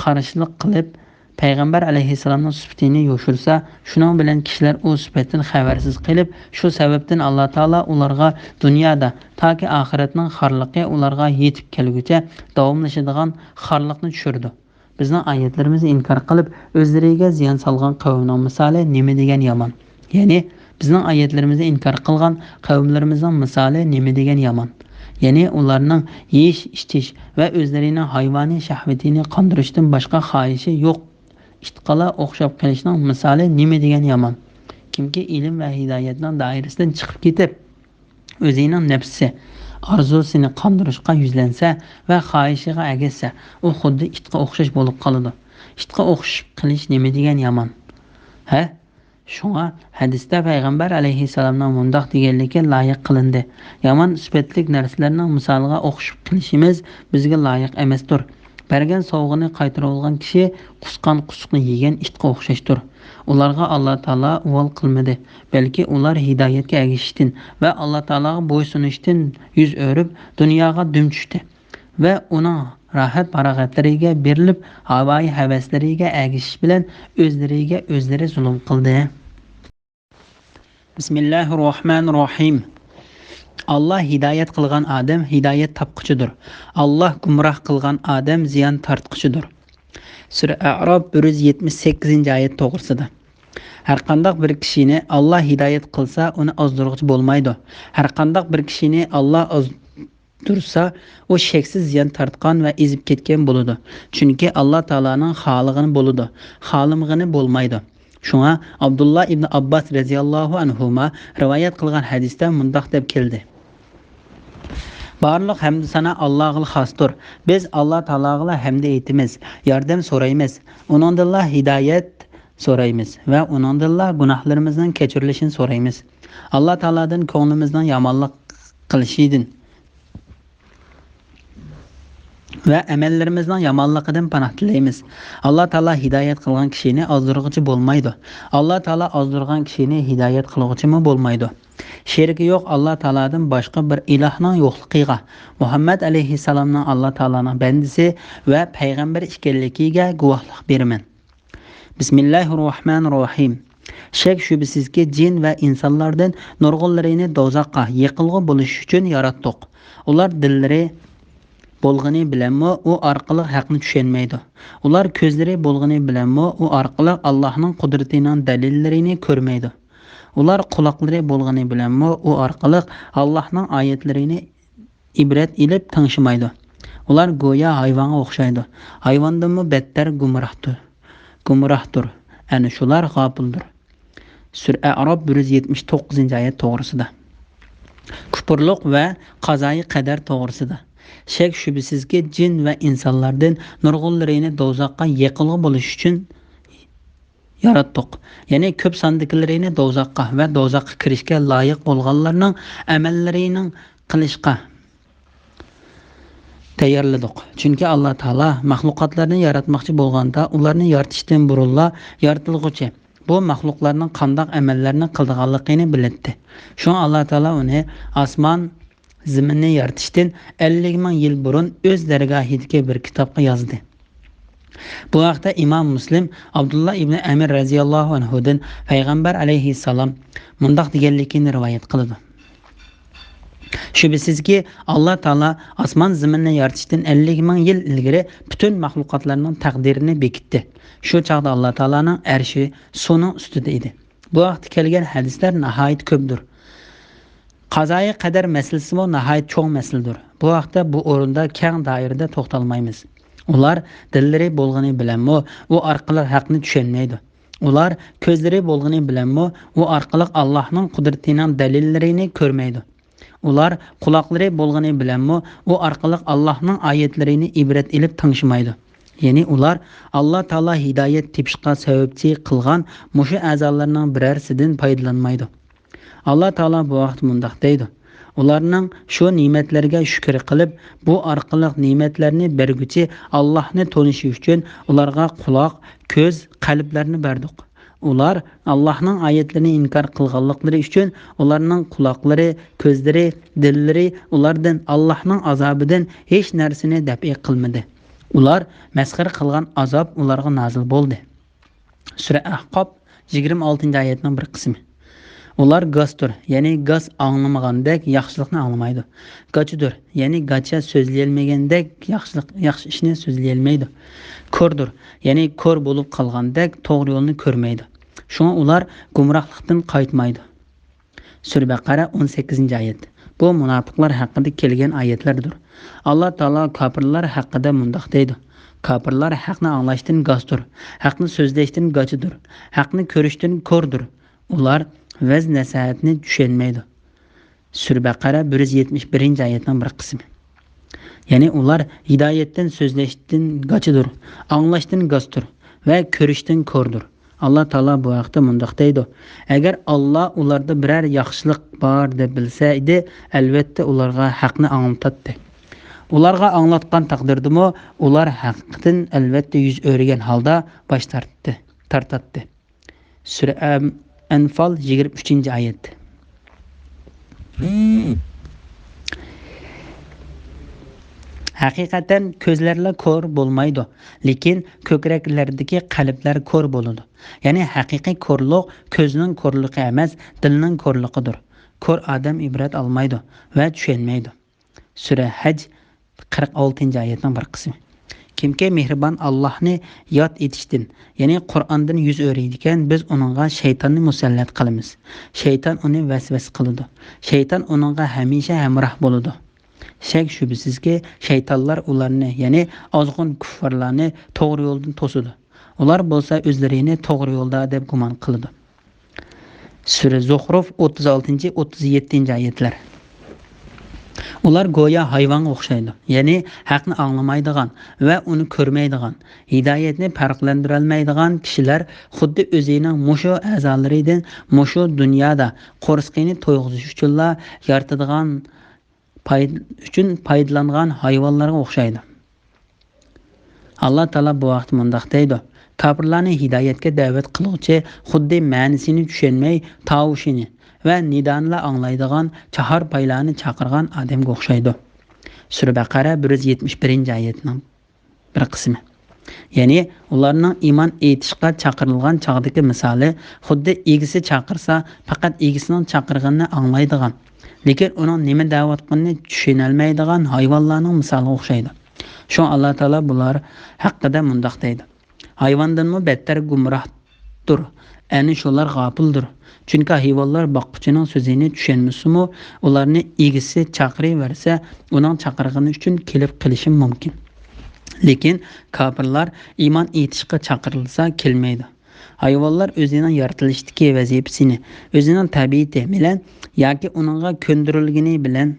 قارشىلىق قىلىپ، پەيغەمبەر ئەلەيھىسسالامنىڭ سۈپىتىنى يوشۇرسا، شۇنىڭ بىلەن كىشىلەر ئۇ سۈپەتتىن خەۋەرسىز قېلىپ، شۇ سەۋەبتىن ئاللا تائالا ئۇلارغا دۇنيادا، تاكى ئاخىرەتنىڭ خارلىقى ئۇلارغا يېتىپ كەلگۈچە داۋاملىشىدىغان خارلىقنى چۈشۈرىدۇ. بىزنىڭ ئايەتلىرىمىزنى ئىنكار قىلىپ، ئۆزلىرىگە زىيان سالغان قەۋمنىڭ مىسالى نېمە دېگەن يامان! يەنى، بىزنىڭ ئايەتلىرىمىزنى ئىنكار قىلغان قەۋملىرىمىزنىڭ مىسالى نېمە دېگەن يامان! يەنى، ئۇلارنىڭ يېيىش، ئىچىش ۋە ئۆزلىرىنىڭ ھايۋانىي شەھۋىتىنى قاندۇرۇشتىن باشقا خاھىشى يوق ئىتقىلا ئوخشاپ قېلىشنىڭ مىسالى نېمە دېگەن يامان! كىمكى ئىلىم ۋە ھىدايەتنىڭ دائىرىسىدىن چىقىپ كېتىپ، ئۆزىنىڭ نەپسى، ئارزۇسىنى قاندۇرۇشقا يۈزلەنسە ۋە خاھىشىغا ئەگەشسە، ئۇ خۇددى ئىتقا ئوخشاش بولۇپ قالىدۇ. ئىتقا ئوخشىشىپ قېلىش نېمە دېگەن يامان! ھە؟ شۇڭا ھەدىستە پەيغەمبەر ئەلەيھىسسالامنىڭ مۇنداق دېگەنلىكى لايىق قىلىندى: يامان سۈپەتلىك نەرسىلەرنىڭ مىسالىغا ئوخشىشىپ قېلىشىمىز بىزگە لايىق ئەمەستۇر. بەرگەن سوۋغىنى قايتۇرۇۋالغان كىشى قۇسقان قۇسۇقنى يېگەن ئىتقا ئوخشاشتۇر. ئۇلارغا ئاللا تائالا ئۇۋال قىلمىدى، بەلكى ئۇلار ھىدايەتكە ئەگىشىشتىن ۋە ئاللا تائالاغا بويسۇنۇشتىن يۈز ئۆرۈپ، دۇنياغا دۈم چۈشتى ۋە ئۇنىڭ راھەت-پاراغەتلىرىگە بېرىلىپ، ھاۋايى ھەۋەسلىرىگە ئەگىشىش بىلەن ئۆزلىرىگە ئۆزلىرى زۇلۇم قىلدى. بىسمىللاھىر راھمانىر راھىم. ئاللا ھىدايەت قىلغان ئادەم ھىدايەت تاپقۇچىدۇر. ئاللا گۇمراھ قىلغان ئادەم زىيان تارتقۇچىدۇر. سۈرە ئەئراپ بىر يۈز يەتمىش سەككىزىنچى ئايەت توغرىسىدا. ھەرقانداق بىر كىشىنى ئاللا ھىدايەت قىلسا، ئۇنى ئازدۇرغۇچى بولمايدۇ. ھەرقانداق بىر كىشىنى ئاللا ئاز-، تۇرسا، ئۇ شەكسىز زىيان تارتقان ۋە ئېزىپ كەتكەن بولىدۇ. چۈنكى ئاللا تائالانىڭ خالىغىنى بولىدۇ، خالىمىغىنى بولمايدۇ. شۇڭا ئابدۇللا ئىبنى ئابباس رەزىياللاھۇ ئەنھۇما رىۋايەت قىلغان ھەدىستە مۇنداق دەپ كەلدى: بارلىق ھەمدۇ سانا ئاللاغىلا خاستۇر. بىز ئاللا تائالاغىلا ھەمدە ئېيتىمىز، ياردەم سورايمىز. ئۇنىڭدىنلا ھىدايەت سورايمىز ۋە ئۇنىڭدىنلا گۇناھلىرىمىزنىڭ كەچۈرۈلۈشىنى سورايمىز. ئاللا تائالادىن كۆڭلىمىزنىڭ يامانلىق قىلىشىدىن ۋە ئەمەللىرىمىزنىڭ يامانلىقىدىن پاناھ تىلەيمىز. ئاللا تائالا ھىدايەت قىلغان كىشىنى ئازدۇرغۇچى بولمايدۇ. ئاللا تائالا ئازدۇرغان كىشىنى ھىدايەت قىلغۇچىمۇ بولمايدۇ. شېرىكى يوق ئاللا تائالادىن باشقا بىر ئىلاھنىڭ يوقلۇقىغا، مۇھەممەد ئەلەيھىسسالامنىڭ ئاللا تائالانىڭ بەندىسى ۋە پەيغەمبەر ئىكەنلىكىگە گۇۋاھلىق بېرىمەن. بىسمىللاھىر راھمانىر راھىم. شەك-شۈبھىسىزكى، جىن ۋە ئىنسانلاردىن نۇرغۇنلىرىنى دوزاخقا يېقىلغۇ بولۇش ئۈچۈن ياراتتۇق. ئۇلار دىللىرى بولغىنى بىلەنمۇ ئۇ ئارقىلىق ھەقنى چۈشەنمەيدۇ. ئۇلار كۆزلىرى بولغىنى بىلەنمۇ ئۇ ئارقىلىق ئاللاھنىڭ قۇدرىتىنىڭ دەلىللىرىنى كۆرمەيدۇ. ئۇلار قۇلاقلىرى بولغىنى بىلەنمۇ ئۇ ئارقىلىق ئاللاھنىڭ ئايەتلىرىنى ئىبرەت ئېلىپ تىڭشىمايدۇ. ئۇلار گويا ھايۋانغا ئوخشايدۇ. ھايۋاندىنمۇ بەتتەر گۇمراھتۇر. گۇمراھتۇر. ئەنە شۇلار غاپىلدۇر. سۈرە ئەئراپ بىر يۈز يەتمىش توققۇزىنچى ئايەت توغرىسىدا. كۇپۇرلۇق ۋە قازايى قەدەر توغرىسىدا. شەك-شۈبھىسىزكى، جىن ۋە ئىنسانلاردىن نۇرغۇنلىرىنى دوزاخقا يېقىلغۇ بولۇش ئۈچۈن ياراتتۇق. يەنى كۆپ ساندىكىلىرىنى دوزاخقا ۋە دوزاخقا كىرىشكە لايىق بولغانلارنىڭ ئەمەللىرىنىڭ قىلىشقا تەييارلىدۇق. چۈنكى ئاللا تائالا مەخلۇقاتلارنى ياراتماقچى بولغاندا، ئۇلارنى يارىتىشتىن بۇرۇنلا يارىتىلغۇچى بۇ مەخلۇقلارنىڭ قانداق ئەمەللەرنى قىلىدىغانلىقىنى بىلەتتى. شۇڭا ئاللا تائالا ئۇنى ئاسمان، زېمىننى يارىتىشتىن ئەللىك مىڭ يىل بۇرۇن ئۆز دەرگاھىدىكى بىر كىتابقا يازدى. بۇ ھەقتە ئىمام مۇسلىم ئابدۇللا ئىبنى ئەمىر رەزىياللاھۇ ئەنھۇدىن پەيغەمبەر ئەلەيھىسسالام مۇنداق دېگەنلىكىنى رىۋايەت قىلىدۇ. شۈبھىسىزكى، ئاللا تائالا ئاسمان زېمىننى يارىتىشتىن ئەللىك مىڭ يىل ئىلگىرى پۈتۈن مەخلۇقاتلارنىڭ تەقدىرىنى بېكىتتى. شۇ چاغدا ئاللا تائالانىڭ ئەرشى سۇنىڭ ئۈستىدە ئىدى. بۇ ھەقتە كەلگەن ھەدىسلەر ناھايىتى كۆپتۇر. قازايى قەدەر مەسىلىسىمۇ ناھايىتى چوڭ مەسىلىدۇر. بۇ ھەقتە بۇ ئورۇندا كەڭ دائىرىدە توختالمايمىز. ئۇلار دىللىرى بولغىنى بىلەنمۇ ئۇ ئارقىلىق ھەقنى چۈشەنمەيدۇ. ئۇلار كۆزلىرى بولغىنى بىلەنمۇ ئۇ ئارقىلىق ئاللاھنىڭ قۇدرىتىنىڭ دەلىللىرىنى كۆرمەيدۇ. ئۇلار قۇلاقلىرى بولغىنى بىلەنمۇ ئۇ ئارقىلىق ئاللاھنىڭ ئايەتلىرىنى ئىبرەت ئېلىپ تىڭشىمايدۇ. يەنى ئۇلار ئاللا تائالا ھىدايەت تېپىشقا سەۋەبچى قىلغان مۇشۇ ئەزالارنىڭ بىرەرسىدىن پايدىلانمايدۇ. ئاللا تائالا بۇ ھەقتە مۇنداق دەيدۇ: ئۇلارنىڭ شۇ نېمەتلەرگە شۈكۈر قىلىپ، بۇ ئارقىلىق نېمەتلەرنى بەرگۈچى ئاللاھنى تونۇشى ئۈچۈن ئۇلارغا قۇلاق، كۆز، قەلبلەرنى بەردۇق. ئۇلار ئاللاھنىڭ ئايەتلىرىنى ئىنكار قىلغانلىقلىرى ئۈچۈن ئۇلارنىڭ قۇلاقلىرى، كۆزلىرى، دىللىرى ئۇلاردىن ئاللاھنىڭ ئازابىدىن ھېچ نەرسىنى دەپئى قىلمىدى. ئۇلار مەسخىرە قىلغان ئازاب ئۇلارغا نازىل بولدى. سۈرە ئەھقاپ، يىگىرمە ئالتىنچى ئايەتنىڭ بىر قىسمى. ئۇلار گاستۇر، يەنى گاس ئاڭلىمىغاندەك ياخشىلىقنى ئاڭلىمايدۇ. گاچىدۇر، يەنى گاچا سۆزلىيەلمىگەندەك ياخشىلىق، ياخشى ئىشنى سۆزلىيەلمەيدۇ. كوردۇر، يەنى كور بولۇپ قالغاندەك توغرا يولنى كۆرمەيدۇ. شۇڭا ئۇلار گۇمراھلىقتىن قايتمايدۇ. سۈرە بەقەرە، ئون سەككىزىنچى ئايەت. بۇ مۇناپىقلار ھەققىدە كەلگەن ئايەتلەردۇر. ئاللا تائالا كاپىرلار ھەققىدە مۇنداق دەيدۇ: كاپىرلار ھەقنى ئاڭلاشتىن گاستۇر، ھەقنى سۆزلەشتىن گاچىدۇر، ھەقنى كۆرۈشتىن كوردۇر. ئۇلار ۋەز نەسىھەتنى چۈشەنمەيدۇ. سۈرە بەقەرە، بىر يۈز يەتمىش بىرىنچى ئايەتنىڭ بىر قىسمى. يەنى ئۇلار ھىدايەتتىن، سۆزلەشتىن گاچىدۇر، ئاڭلاشتىن گاستۇر ۋە كۆرۈشتىن كوردۇر. ئاللا تائالا بۇ ھەقتە مۇنداق دەيدۇ: ئەگەر ئاللا ئۇلاردا بىرەر ياخشىلىق بار دەپ بىلسە ئىدى، ئەلۋەتتە ئۇلارغا ھەقنى ئاڭلىتاتتى. ئۇلارغا ئاڭلاتقان تەقدىردىمۇ ئۇلار ھەقتىن ئەلۋەتتە يۈز ئۆرۈگەن ھالدا باش تارتتى، تارتاتتى. سۈرە ئەم-، ئەنفال، يىگىرمە ئۈچىنچى ئايەت. ھەقىقەتەن كۆزلەرلا كور بولمايدۇ، لېكىن كۆكرەكلەردىكى قەلبلەر كور بولىدۇ. يەنى ھەقىقىي كورلۇق كۆزنىڭ كورلۇقى ئەمەس، دىلنىڭ كورلۇقىدۇر. كور ئادەم ئىبرەت ئالمايدۇ ۋە چۈشەنمەيدۇ. سۈرە ھەج، قىرىق ئالتىنچى ئايەتنىڭ بىر قىسمى. كىمكى مېھرىبان ئاللاھنى ياد ئېتىشتىن، يەنى قۇرئاندىن يۈز ئۆرۈيدىكەن، بىز ئۇنىڭغا شەيتاننى مۇسەللەت قىلىمىز. شەيتان ئۇنى ۋەسۋەسە قىلىدۇ. شەيتان ئۇنىڭغا ھەمىشە ھەمراھ بولىدۇ. شەك-شۈبھىسىزكى، شەيتانلار ئۇلارنى، يەنى ئازغۇن كۇففارلارنى توغرا يولدىن توسىدۇ. ئۇلار بولسا ئۆزلىرىنى توغرا يولدا دەپ گۇمان قىلىدۇ. سۈرە زۇخرۇف، ئوتتۇز ئالتىنچى، ئوتتۇز يەتتىنچى ئايەتلەر. ئۇلار گويا ھايۋانغا ئوخشايدۇ، يەنى ھەقنى ئاڭلىمايدىغان ۋە ئۇنى كۆرمەيدىغان، ھىدايەتنى پەرقلەندۈرەلمەيدىغان كىشىلەر خۇددى ئۆزىنىڭ مۇشۇ ئەزالىرىدىن مۇشۇ دۇنيادا قورسىقىنى تويغۇزۇش ئۈچۈنلا يارىتىدىغان پايد-، ئۈچۈن پايدىلانغان ھايۋانلارغا ئوخشايدۇ. ئاللا تائالا بۇ ھەقتە مۇنداق دەيدۇ: كاپىرلارنى ھىدايەتكە دەۋەت قىلغۇچى خۇددى مەنىسىنى چۈشەنمەي، تاۋۇشىنى ۋە نىدانىلا ئاڭلايدىغان چاھار پايلارنى چاقىرغان ئادەمگە ئوخشايدۇ. سۈرە بەقەرە، بىر يۈز يەتمىش بىرىنچى ئايەتنىڭ بىر قىسمى. يەنى ئۇلارنىڭ ئىمان ئېيتىشقا چاقىرىلغان چاغدىكى مىسالى خۇددى ئىگىسى چاقىرسا، پەقەت ئىگىسىنىڭ چاقىرغىنىنى ئاڭلايدىغان، لېكىن ئۇنىڭ نېمە دەۋاتقىنىنى چۈشىنەلمەيدىغان ھايۋانلارنىڭ مىسالىغا ئوخشايدۇ. شۇڭا ئاللا تائالا بۇلار ھەققىدە مۇنداق دەيدۇ: ھايۋاندىنمۇ بەتتەر گۇمراھدۇر، ئەنە شۇلار غاپىلدۇر. چۈنكى ھايۋانلار باققۇچىنىڭ سۆزىنى چۈشەنمىسىمۇ، ئۇلارنى ئىگىسى چاقىرىۋەرسە، ئۇنىڭ چاقىرغىنى ئۈچۈن كېلىپ قېلىشى مۇمكىن. لېكىن كاپىرلار ئىمان ئېيتىشقا چاقىرىلسا كەلمەيدۇ. ھايۋانلار ئۆزىنىڭ يارىتىلىشتىكى ۋەزىپىسىنى ئۆزىنىڭ تەبىئىتى بىلەن ياكى ئۇنىڭغا كۆندۈرۈلگىنى بىلەن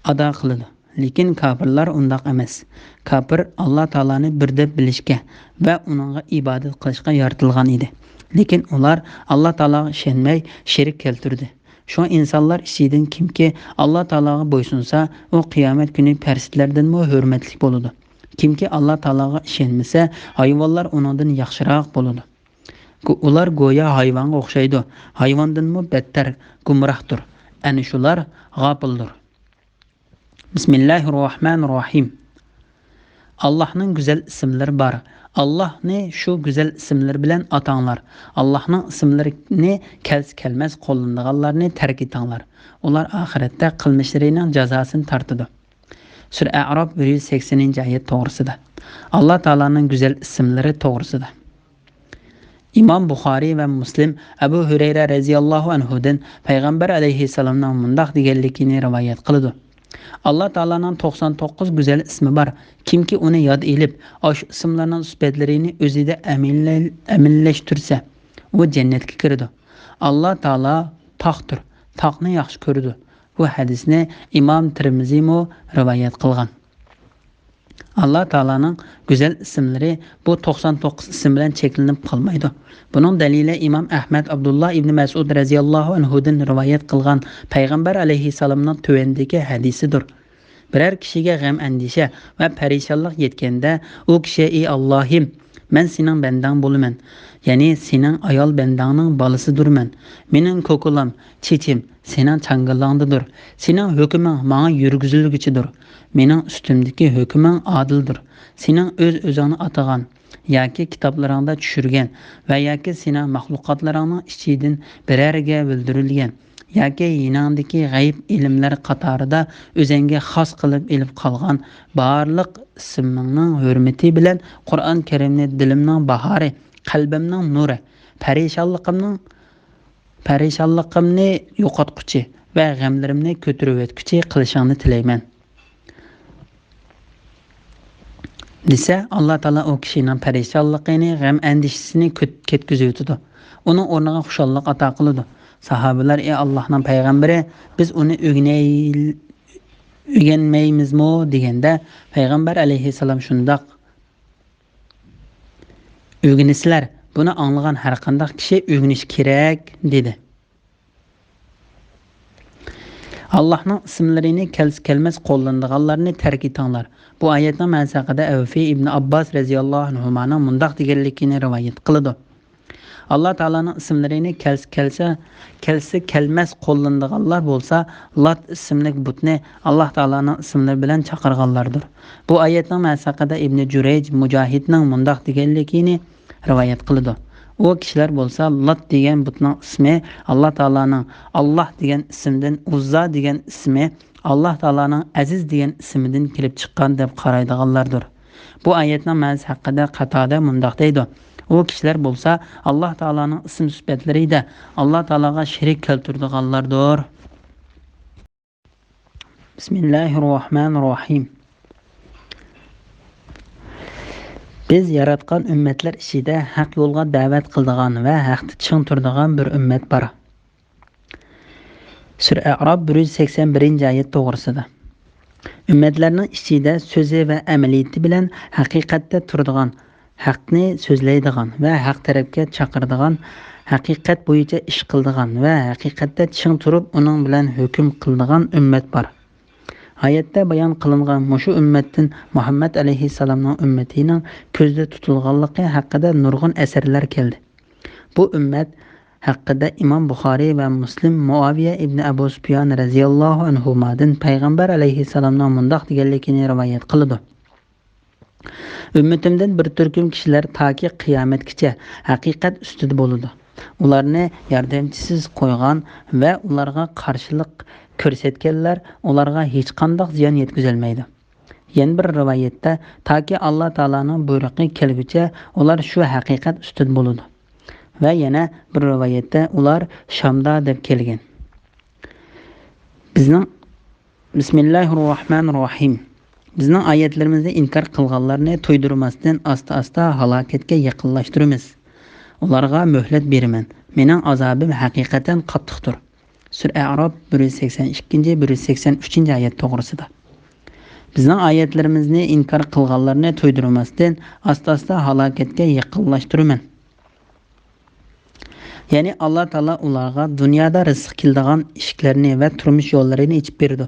ئادا قىلىدۇ. لېكىن كاپىرلار ئۇنداق ئەمەس. كاپىر ئاللا تائالانى بىر دەپ بىلىشكە ۋە ئۇنىڭغا ئىبادەت قىلىشقا يارىتىلغان ئىدى. لېكىن ئۇلار ئاللا تائالاغا ئىشەنمەي، شېرىك كەلتۈردى. شۇڭا ئىنسانلار ئىچىدىن كىمكى ئاللا تائالاغا بويسۇنسا، ئۇ قىيامەت كۈنى پەرىشتىلەردىنمۇ ھۆرمەتلىك بولىدۇ. كىمكى ئاللا تائالاغا ئىشەنمىسە، ھايۋانلار ئۇنىڭدىن ياخشىراق بولىدۇ. گو-، ئۇلار گويا ھايۋانغا ئوخشايدۇ. ھايۋاندىنمۇ بەتتەر گۇمراھدۇر. ئەنە شۇلار غاپىلدۇر. بىسمىللاھىررەھمانىررەھىم. ئاللاھنىڭ گۈزەل ئىسىملىرى بار. ئاللاھنى شۇ گۈزەل ئىسىملىرى بىلەن ئاتاڭلار. ئاللاھنىڭ ئىسىملىرىنى كەلسە كەلمەس قوللىنىدىغانلارنى تەرك ئېتىڭلار. ئۇلار ئاخىرەتتە قىلمىشلىرىنىڭ جازاسىنى تارتىدۇ. سۈرە ئەئراپ، بىر يۈز سەكسىنىنچى ئايەت توغرىسىدا. ئاللا تائالانىڭ گۈزەل ئىسىملىرى توغرىسىدا. ئىمام بۇخارىي ۋە مۇسلىم ئەبۇ ھۈرەيرە رەزىياللاھۇ ئەنھۇدىن پەيغەمبەر ئەلەيھىسسالامنىڭ مۇنداق دېگەنلىكىنى رىۋايەت قىلىدۇ: ئاللا تائالانىڭ توقسان توققۇز گۈزەل ئىسمى بار. كىمكى ئۇنى ياد ئېلىپ، ئاشۇ ئىسىملارنىڭ سۈپەتلىرىنى ئۆزىدە ئەمىللە-، ئەمەلىيلەشتۈرسە، ئۇ جەننەتكە كىرىدۇ. ئاللا تائالا تاقتۇر، تاقنى ياخشى كۆرىدۇ. بۇ ھەدىسنى ئىمام تىرمىزىمۇ رىۋايەت قىلغان. ئاللا تائالانىڭ گۈزەل ئىسىملىرى بۇ توقسان توققۇز ئىسىم بىلەن چەكلىنىپ قالمايدۇ. بۇنىڭ دەلىلى ئىمام ئەھمەد ئابدۇللا ئىبنى مەسئۇد رەزىياللاھۇ ئەنھۇدىن رىۋايەت قىلغان پەيغەمبەر ئەلەيھىسسالامنىڭ تۆۋەندىكى ھەدىسىدۇر. بىرەر كىشىگە غەم-ئەندىشە ۋە پەرىشانلىق يەتكەندە، ئۇ كىشى: «ئى ئاللاھىم، مەن سېنىڭ بەندەڭ بولىمەن، يەنى سېنىڭ ئايال بەندەڭنىڭ بالىسىدۇرمەن. مېنىڭ كوكۇلام، چېچىم سېنىڭ چاڭگىلىڭدىدۇر. سېنىڭ ھۆكمۈڭ ماڭا يۈرگۈزۈلگۈچىدۇر. مېنىڭ ئۈستۈمدىكى ھۆكمۈڭ ئادىلدۇر. سېنىڭ ئۆز-ئۆزۈڭنى ئاتىغان ياكى كىتابلىرىڭدا چۈشۈرگەن ۋە ياكى سېنىڭ مەخلۇقاتلىرىڭنىڭ ئىچىدىن بىرەرگە بىلدۈرۈلگەن ياكى يېنىڭدىكى غەيىب ئىلىملەر قاتارىدا ئۆزۈڭگە خاس قىلىپ ئېلىپ قالغان بارلىق ئىسمىڭنىڭ ھۆرمىتى بىلەن قۇرئان كەرىمنى دىلىمنىڭ باھارى، قەلبىمنىڭ نۇرى، پەرىشانلىقىمنىڭ، پەرىشانلىقىمنى يوقاتقۇچى ۋە غەملىرىمنى كۆتۈرۈۋەتكۈچى قىلىشىڭنى تىلەيمەن» دېسە، ئاللا تائالا ئۇ كىشىنىڭ پەرىشانلىقىنى، غەم-ئەندىشىسىنى كۆت-، كەتكۈزۈۋېتىدۇ. ئۇنىڭ ئورنىغا خۇشاللىق ئاتا قىلىدۇ. ساھابىلەر: «ئى ئاللاھنىڭ پەيغەمبىرى، بىز ئۇنى ئۆگىنەي-، ئۆگەنمەيمىزمۇ؟» دېگەندە، پەيغەمبەر ئەلەيھىسسالام شۇنداق ئۆگىنىسىلەر، بۇنى ئاڭلىغان ھەرقانداق كىشى ئۆگىنىشى كېرەك، دېدى. ئاللاھنىڭ ئىسىملىرىنى كەلسە كەلمەس قوللىنىدىغانلارنى تەرك ئېتىڭلار. بۇ ئايەتنىڭ مەنىسى ھەققىدە ئەۋفى ئىبنى ئابباس رەزىياللاھۇ ئەنھۇمانىڭ مۇنداق دېگەنلىكىنى رىۋايەت قىلىدۇ: «ئاللا تائالانىڭ ئىسىملىرىنى كەلسە، كەلسە، كەلسە كەلمەس قوللىنىدىغانلار بولسا، لات ئىسىملىك بۇتنى ئاللا تائالانىڭ ئىسىملىرى بىلەن چاقىرغانلاردۇر.» بۇ ئايەتنىڭ مەنىسى ھەققىدە ئىبنى جۇرەيج مۇجاھىدنىڭ مۇنداق دېگەنلىكىنى رىۋايەت قىلىدۇ: «ئۇ كىشىلەر بولسا لات دېگەن بۇتنىڭ ئىسمى ئاللا تائالانىڭ، ئاللا دېگەن ئىسىمدىن ئۇززا دېگەن ئىسمى ئاللا تائالانىڭ ئەزىز دېگەن ئىسمىدىن كېلىپ چىققان دەپ قارايدىغانلاردۇر.» بۇ ئايەتنىڭ مەنىسى ھەققىدە قاتادە مۇنداق دەيدۇ: «ئۇ كىشىلەر بولسا ئاللا تائالانىڭ ئىسىم سۈپەتلىرىدە ئاللا تائالاغا شېرىك كەلتۈرىدىغانلاردۇر.» بىسمىللاھىررەھمانىررەھىم. بىز ياراتقان ئۈممەتلەر ئىچىدە ھەق يولغا دەۋەت قىلىدىغان ۋە ھەقتە چىڭ تۇرىدىغان بىر ئۈممەت بار. سۈرە ئەئراپ بىر يۈز سەكسەن بىرىنچى ئايەت توغرىسىدا. ئۈممەتلەرنىڭ ئىچىدە سۆزى ۋە ئەمەلىيىتى بىلەن ھەقىقەتتە تۇرىدىغان، ھەقنى سۆزلەيدىغان ۋە ھەق تەرەپكە چاقىرىدىغان، ھەقىقەت بويىچە ئىش قىلىدىغان ۋە ھەقىقەتتە چىڭ تۇرۇپ ئۇنىڭ بىلەن ھۆكۈم قىلىدىغان ئۈممەت بار. ئايەتتە بايان قىلىنغان مۇشۇ ئۈممەتتىن مۇھەممەد ئەلەيھىسسالامنىڭ ئۈممىتىنىڭ كۆزدە تۇتۇلغانلىقى ھەققىدە نۇرغۇن ئەسەرلەر كەلدى. بۇ ئۈممەت ھەققىدە ئىمام بۇخارىي ۋە مۇسلىم مۇئاۋىيە ئىبنى ئەبۇ سۇپيان رەزىياللاھۇ ئەنھۇمادىن پەيغەمبەر ئەلەيھىسسالامنىڭ مۇنداق دېگەنلىكىنى رىۋايەت قىلىدۇ: «ئۈممىتىمدىن بىر تۈركۈم كىشىلەر تاكى قىيامەتكىچە ھەقىقەت ئۈستىدە بولىدۇ. ئۇلارنى ياردەمچىسىز قويغان ۋە ئۇلارغا قارشىلىق كۆرسەتكەنلەر ئۇلارغا ھېچقانداق زىيان يەتكۈزەلمەيدۇ.» يەنە بىر رىۋايەتتە، تاكى ئاللا تائالانىڭ بۇيرۇقى كەلگۈچە ئۇلار شۇ ھەقىقەت ئۈستىدە بولىدۇ. ۋە يەنە بىر رىۋايەتتە، ئۇلار شامدا دەپ كەلگەن. بىزنىڭ، بىسمىللاھىررەھمانىررەھىم. بىزنىڭ ئايەتلىرىمىزنى ئىنكار قىلغانلارنى تۇيدۇرماستىن ئاستا-ئاستا ھالاكەتكە يېقىنلاشتۇرىمىز. ئۇلارغا مۆھلەت بېرىمەن. مېنىڭ ئازابىم ھەقىقەتەن قاتتىقتۇر. سۈرە ئەئراپ بىر يۈز سەكسەن ئىككىنچى، بىر يۈز سەكسەن ئۈچىنچى ئايەت توغرىسىدا. بىزنىڭ ئايەتلىرىمىزنى ئىنكار قىلغانلارنى تۇيدۇرماستىن ئاستا-ئاستا ھالاكەتكە يېقىنلاشتۇرىمەن. يەنى ئاللا تائالا ئۇلارغا دۇنيادا رىزىق كېلىدىغان ئىشىكلەرنى ۋە تۇرمۇش يوللىرىنى ئېچىپ بېرىدۇ.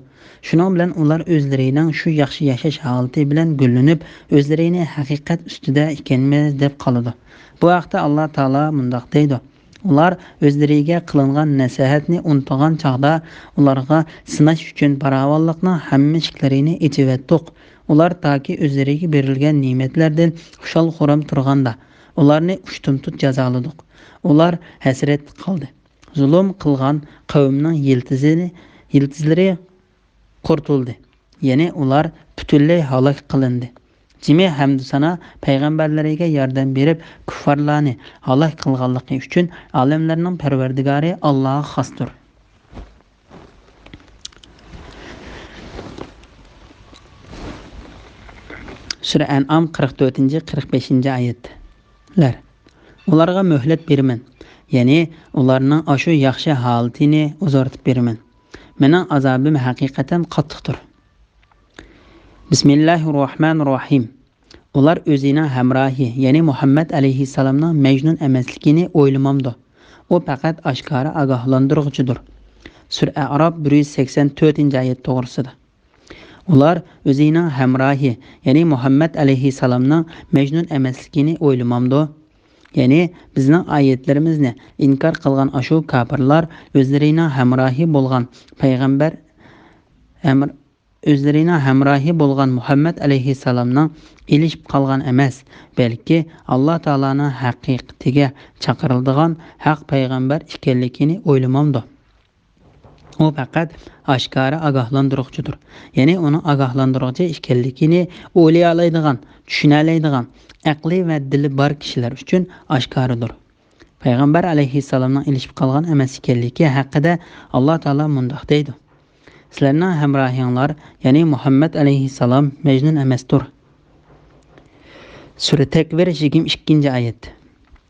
شۇنىڭ بىلەن ئۇلار ئۆزلىرىنىڭ شۇ ياخشى ياشاش ھالىتى بىلەن گۈللىنىپ، ئۆزلىرىنى ھەقىقەت ئۈستىدە ئىكەنمىز دەپ قالىدۇ. بۇ ھەقتە ئاللا تائالا مۇنداق دەيدۇ: «ئۇلار ئۆزلىرىگە قىلىنغان نەسىھەتنى ئۇنتۇغان چاغدا، ئۇلارغا سىناش ئۈچۈن پاراۋانلىقنىڭ ھەممە ئىشىكلىرىنى ئېچىۋەتتۇق. ئۇلار تاكى ئۆزلىرىگە بېرىلگەن نېمەتلەردىن خۇشال-خۇرام تۇرغاندا، ئۇلارنى ئۇشتۇمتۇت جازالىدۇق. ئۇلار ھەسرەتتە قالدى. زۇلۇم قىلغان قەۋمنىڭ يىلتىزىنى، يىلتىزلىرى قۇرۇتۇلدى، يەنى ئۇلار پۈتۈنلەي ھالاك قىلىندى. جىمى ھەمدۇسانا پەيغەمبەرلىرىگە ياردەم بېرىپ، كۇففارلارنى ھالاك قىلغانلىقى ئۈچۈن ئالەملەرنىڭ پەرۋەردىگارى ئاللاغا خاستۇر.» سۈرە ئەنئام قىرىق تۆتىنچى، قىرىق بەشىنچى ئايەتلەر. ئۇلارغا مۆھلەت بېرىمەن، يەنى ئۇلارنىڭ ئاشۇ ياخشى ھالىتىنى ئۇزارتىپ بېرىمەن. مېنىڭ ئازابىم ھەقىقەتەن قاتتىقتۇر. بىسمىللاھىررەھمانىررەھىم. ئۇلار ئۆزىنىڭ ھەمراھى، يەنى مۇھەممەد ئەلەيھىسسالامنىڭ مەجنۇن ئەمەسلىكىنى ئويلىمامدۇ؟ ئۇ پەقەت ئاشكارا ئاگاھلاندۇرغۇچىدۇر. سۈرە ئەئراپ بىر يۈز سەكسەن تۆتىنچى ئايەت توغرىسىدا. ئۇلار ئۆزىنىڭ ھەمراھى، يەنى مۇھەممەد ئەلەيھىسسالامنىڭ مەجنۇن ئەمەسلىكىنى ئويلىمامدۇ؟ يەنى بىزنىڭ ئايەتلىرىمىزنى ئىنكار قىلغان ئاشۇ كاپىرلار ئۆزلىرىنىڭ ھەمراھى بولغان پەيغەمبەر ھەمر-، ئۆزلىرىنىڭ ھەمراھى بولغان مۇھەممەد ئەلەيھىسسالامنىڭ ئېلىشىپ قالغان ئەمەس، بەلكى ئاللا تائالانىڭ ھەقىقىتىگە چاقىرىلىدىغان ھەق پەيغەمبەر ئىكەنلىكىنى ئويلىمامدۇ؟ ئۇ پەقەت ئاشكارا ئاگاھلاندۇرغۇچىدۇر. يەنى ئۇنىڭ ئاگاھلاندۇرغۇچى ئىكەنلىكىنى ئويلىيالايدىغان، چۈشىنەلەيدىغان، ئەقلى ۋە دىلى بار كىشىلەر ئۈچۈن ئاشكارىدۇر. پەيغەمبەر ئەلەيھىسسالامنىڭ ئېلىشىپ قالغان ئەمەس ئىكەنلىكى ھەققىدە ئاللا تائالا مۇنداق دەيدۇ: سىلەرنىڭ ھەمراھىڭلار، يەنى مۇھەممەد ئەلەيھىسسالام مەجنۇن ئەمەستۇر. سۈرە تەكۋىر، يىگىرمە ئىككىنچى ئايەت.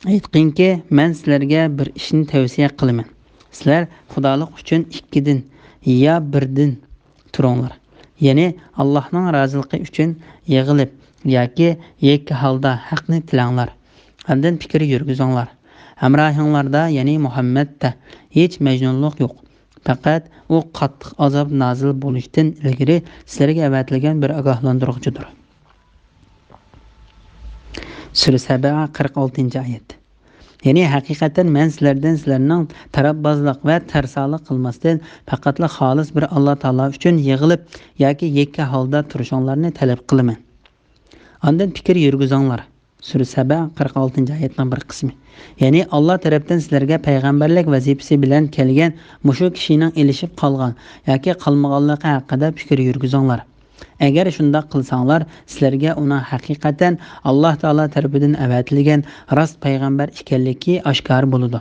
ئېيتقىنكى، مەن سىلەرگە بىر ئىشنى تەۋسىيە قىلىمەن. سىلەر خۇدالىق ئۈچۈن ئىككىدىن يا بىردىن تۇرۇڭلار. يەنى ئاللاھنىڭ رازىلىقى ئۈچۈن يىغىلىپ ياكى يەككە ھالدا ھەقنى تىلەڭلار. ئاندىن پىكىر يۈرگۈزۈڭلار. ھەمراھىڭلاردا، يەنى مۇھەممەدتە ھېچ مەجنۇنلۇق يوق. پەقەت ئۇ قاتتىق ئازاب نازىل بولۇشتىن ئىلگىرى سىلەرگە ئەۋەتىلگەن بىر ئاگاھلاندۇرغۇچىدۇر. سۈرە سەبە، قىرىق ئالتىنچى ئايەت. يەنى ھەقىقەتەن مەن سىلەردىن سىلەرنىڭ تەرەپبازلىق ۋە تەرسالىق قىلماستىن، پەقەتلا خالىس بىر ئاللا تائالا ئۈچۈن يىغىلىپ ياكى يەككە ھالدا تۇرۇشۇڭلارنى تەلەپ قىلىمەن. ئاندىن پىكىر يۈرگۈزۈڭلار. سۈرە سەبە، قىرىق ئالتىنچى ئايەتنىڭ بىر قىسمى. يەنى ئاللا تەرەپتىن سىلەرگە پەيغەمبەرلىك ۋەزىپىسى بىلەن كەلگەن مۇشۇ كىشىنىڭ ئېلىشىپ قالغان ياكى قالمىغانلىقى ھەققىدە پىكىر يۈرگۈزۈڭلار. ئەگەر شۇنداق قىلساڭلار، سىلەرگە ئۇنىڭ ھەقىقەتەن ئاللا تائالا تەرىپىدىن ئەۋەتىلگەن راست پەيغەمبەر ئىكەنلىكى ئاشكارا بولىدۇ.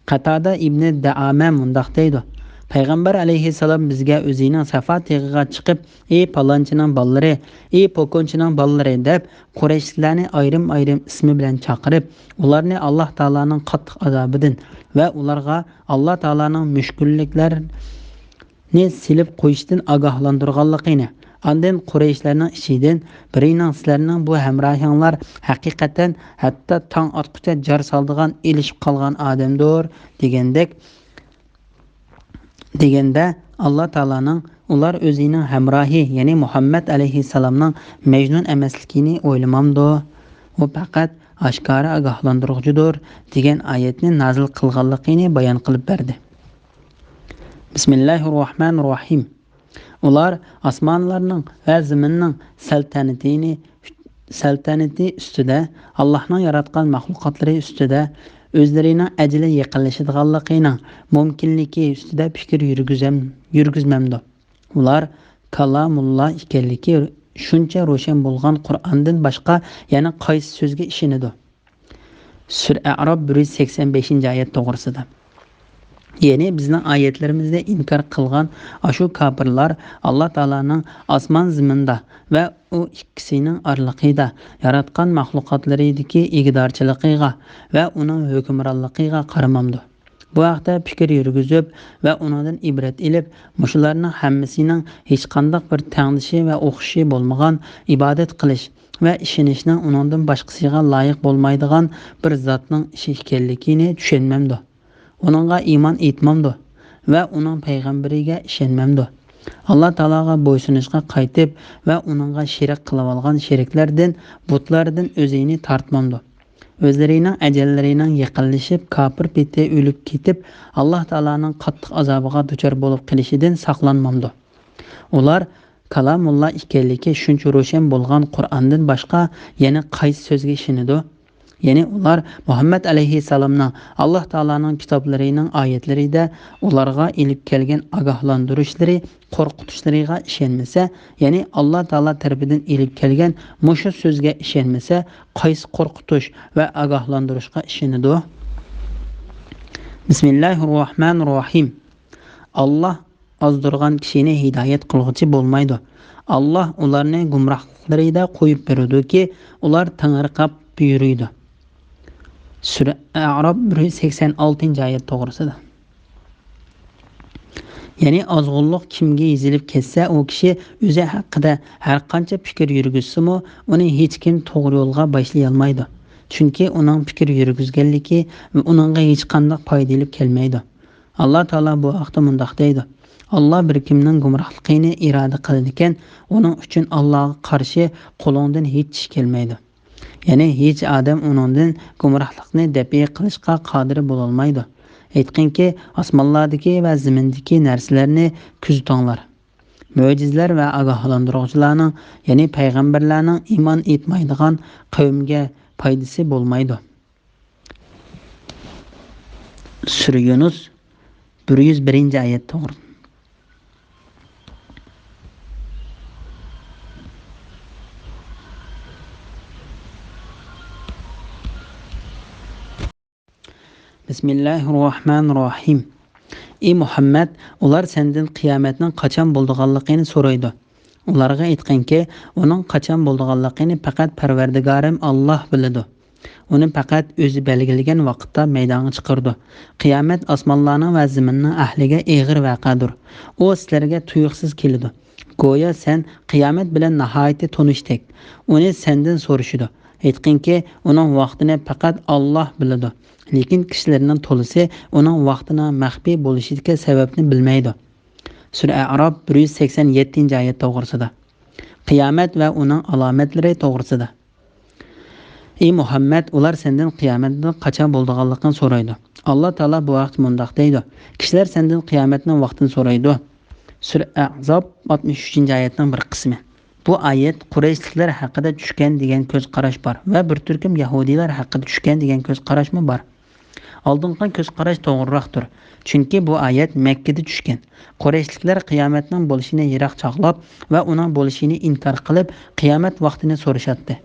قاتادە ئىبنى دەئامە مۇنداق دەيدۇ: پەيغەمبەر ئەلەيھىسسالام بىزگە ئۆزىنىڭ سەفا تېغىغا چىقىپ، ئى پالانچىنىڭ بالىلىرى، ئى پوكۇنچىنىڭ بالىلىرى دەپ، قۇرەيشلىلەرنى ئايرىم-ئايرىم ئىسمى بىلەن چاقىرىپ، ئۇلارنى ئاللا تائالانىڭ قاتتىق ئازابىدىن ۋە ئۇلارغا ئاللا تائالانىڭ مۈشكۈللۈكلەر نى سېلىپ قويۇشتىن ئاگاھلاندۇرغانلىقىنى، ئاندىن قۇرەيشلەرنىڭ ئىچىدىن بىرىنىڭ سىلەرنىڭ بۇ ھەمراھىڭلار ھەقىقەتەن ھەتتا تاڭ ئاتقۇچە جار سالىدىغان ئېلىشىپ قالغان ئادەمدۇر دېگەندەك، دېگەندە، ئاللا تائالانىڭ ئۇلار ئۆزىنىڭ ھەمراھى، يەنى مۇھەممەد ئەلەيھىسسالامنىڭ مەجنۇن ئەمەسلىكىنى ئويلىمامدۇ؟ ئۇ پەقەت ئاشكارا ئاگاھلاندۇرغۇچىدۇر دېگەن ئايەتنى نازىل قىلغانلىقىنى بايان قىلىپ بەردى. بىسمىللاھىررەھمانىررەھىم. ئۇلار ئاسمانلارنىڭ ۋە زېمىننىڭ سەلتەنىتىنى، سەلتەنىتى ئۈستىدە، ئاللاھنىڭ ياراتقان مەخلۇقاتلىرى ئۈستىدە ئۆزلىرىنىڭ ئەجىلى يېقىنلىشىدىغانلىقىنىڭ مۇمكىنلىكى ئۈستىدە پىكىر يۈرگۈزەم-، يۈرگۈزمەمدۇ؟ ئۇلار كالامۇللا ئىكەنلىكى شۇنچە روشەن بولغان قۇرئاندىن باشقا يەنە قايسى سۆزگە ئىشىنىدۇ؟ سۈرە ئەئراپ بىر يۈز سەكسەن بەشىنچى ئايەت توغرىسىدا. يەنى بىزنىڭ ئايەتلىرىمىزنى ئىنكار قىلغان ئاشۇ كاپىرلار ئاللا تائالانىڭ ئاسمان زېمىندا ۋە ئۇ ئىككىسىنىڭ ئارىلىقىدا ياراتقان مەخلۇقاتلىرىدىكى ئىگىدارچىلىقىغا ۋە ئۇنىڭ ھۆكۈمرانلىقىغا قارىمامدۇ؟ بۇ ھەقتە پىكىر يۈرگۈزۈپ ۋە ئۇنىڭدىن ئىبرەت ئېلىپ، مۇشۇلارنىڭ ھەممىسىنىڭ ھېچقانداق بىر تەڭدىشى ۋە ئوخشىشى بولمىغان ئىبادەت قىلىش ۋە ئىشىنىشنىڭ ئۇنىڭدىن باشقىسىغا لايىق بولمايدىغان بىر زاتنىڭ ئىشى ئىكەنلىكىنى چۈشەنمەمدۇ؟ ئۇنىڭغا ئىمان ئېيتمامدۇ؟ ۋە ئۇنىڭ پەيغەمبىرىگە ئىشەنمەمدۇ؟ ئاللا تائالاغا بويسۇنۇشقا قايتىپ ۋە ئۇنىڭغا شېرىك قىلىۋالغان شېرىكلەردىن، بۇتلاردىن ئۆزىنى تارتمامدۇ؟ ئۆزلىرىنىڭ ئەجەللىرىنىڭ يېقىنلىشىپ، كاپىر پېتى ئۆلۈپ كېتىپ، ئاللا تائالانىڭ قاتتىق ئازابىغا دۇچار بولۇپ قېلىشىدىن ساقلانمامدۇ؟ ئۇلار كالامۇللا ئىكەنلىكى شۇنچە روشەن بولغان قۇرئاندىن باشقا يەنە قايسى سۆزگە ئىشىنىدۇ؟ يەنى ئۇلار مۇھەممەد ئەلەيھىسسالامنىڭ ئاللا تائالانىڭ كىتابلىرىنىڭ ئايەتلىرىدە ئۇلارغا ئېلىپ كەلگەن ئاگاھلاندۇرۇشلىرى، قورقۇتۇشلىرىغا ئىشەنمىسە، يەنى ئاللا تائالا تەرىپىدىن ئېلىپ كەلگەن مۇشۇ سۆزگە ئىشەنمىسە، قايسى قورقۇتۇش ۋە ئاگاھلاندۇرۇشقا ئىشىنىدۇ؟ بىسمىللاھىررەھمانىررەھىم. ئاللا ئازدۇرغان كىشىنى ھىدايەت قىلغۇچى بولمايدۇ. ئاللا ئۇلارنى گۇمراھلىققا ئارىدا قويۇپ بېرىدۇكى، ئۇلار تېڭىرقاپ يۈرىدۇ. سۈرە ئەئراپ بىر يۈز سەكسەن ئالتىنچى ئايەت توغرىسىدا. يەنى ئازغۇنلۇق كىمگە يېزىلىپ كەتسە، ئۇ كىشى ئۆزى ھەققىدە ھەرقانچە پىكىر يۈرگۈزسىمۇ، ئۇنى ھېچكىم توغرا يولغا باشلىيالمايدۇ. چۈنكى ئۇنىڭ پىكىر يۈرگۈزگەنلىكى ئۇنىڭغا ھېچقانداق پايدا ئېلىپ كەلمەيدۇ. ئاللا تائالا بۇ ھەقتە مۇنداق دەيدۇ: «ئاللا بىر كىمنىڭ گۇمراھلىقىنى ئىرادە قىلىدىكەن، ئۇنىڭ ئۈچۈن ئاللاغا قارشى قولۇڭدىن ھېچ ئىش كەلمەيدۇ.» يەنى ھېچ ئادەم ئۇنىڭدىن گۇمراھلىقنى دەپئى قىلىشقا قادىر بولالمايدۇ. ئېيتقىنكى، ئاسمانلاردىكى ۋە زېمىندىكى نەرسىلەرنى كۆزىتىڭلار. مۆجىزىلەر ۋە ئاگاھلاندۇرغۇچىلارنىڭ، يەنى پەيغەمبەرلەرنىڭ ئىمان ئېيتمايدىغان قەۋمگە پايدىسى بولمايدۇ. سۈرە يۇنۇس، بىر يۈز بىرىنچى ئايەت توغرا. بىسمىللاھىررەھمانىررەھىم. ئى مۇھەممەد، ئۇلار سەندىن قىيامەتنىڭ قاچان بولىدىغانلىقىنى سورايدۇ. ئۇلارغا ئېيتقىنكى، ئۇنىڭ قاچان بولىدىغانلىقىنى پەقەت پەرۋەردىگارىم ئاللاھ بىلىدۇ. ئۇنى پەقەت ئۆزى بەلگىلىگەن ۋاقىتتا مەيدانغا چىقىرىدۇ. قىيامەت ئاسمانلارنىڭ ۋە زېمىننىڭ ئەھلىگە ئېغىر ۋەقەدۇر. ئۇ سىلەرگە تۇيۇقسىز كېلىدۇ. گويا سەن قىيامەت بىلەن ناھايىتى تونۇشتەك. ئۇنى سەندىن سورىشىدۇ. ئېيتقىنكى، ئۇنىڭ ۋاقتىنى پەقەت ئاللاھ بىلىدۇ. لېكىن كىشىلەرنىڭ تولىسى ئۇنىڭ ۋاقتىنىڭ مەخپىي بولۇشىدىكى سەۋەبنى بىلمەيدۇ. سۈرە ئەئراپ، بىر يۈز سەكسەن يەتتىنچى ئايەت توغرىسىدا. قىيامەت ۋە ئۇنىڭ ئالامەتلىرى توغرىسىدا. ئى مۇھەممەد، ئۇلار سەندىن قىيامەتنىڭ قاچان بولىدىغانلىقىنى سورايدۇ. ئاللا تائالا بۇ ھەقتە مۇنداق دەيدۇ: «كىشىلەر سەندىن قىيامەتنىڭ ۋاقتىنى سورايدۇ.» سۈرە ئەھزاب، ئاتمىش ئۈچىنچى ئايەتنىڭ بىر قىسمى. بۇ ئايەت قۇرەيشلىكلەر ھەققىدە چۈشكەن دېگەن كۆز قاراش بار ۋە بىر تۈركۈم يەھۇدىيلار ھەققىدە چۈشكەن دېگەن كۆز قاراشمۇ بار. ئالدىنقى كۆز قاراش توغرىراقتۇر، چۈنكى بۇ ئايەت مەككىدە چۈشكەن. قۇرەيشلىكلەر قىيامەتنىڭ بولۇشىنى يىراق چاغلاپ ۋە ئۇنىڭ بولۇشىنى ئىنكار قىلىپ، قىيامەت ۋاقتىنى سورىشاتتى.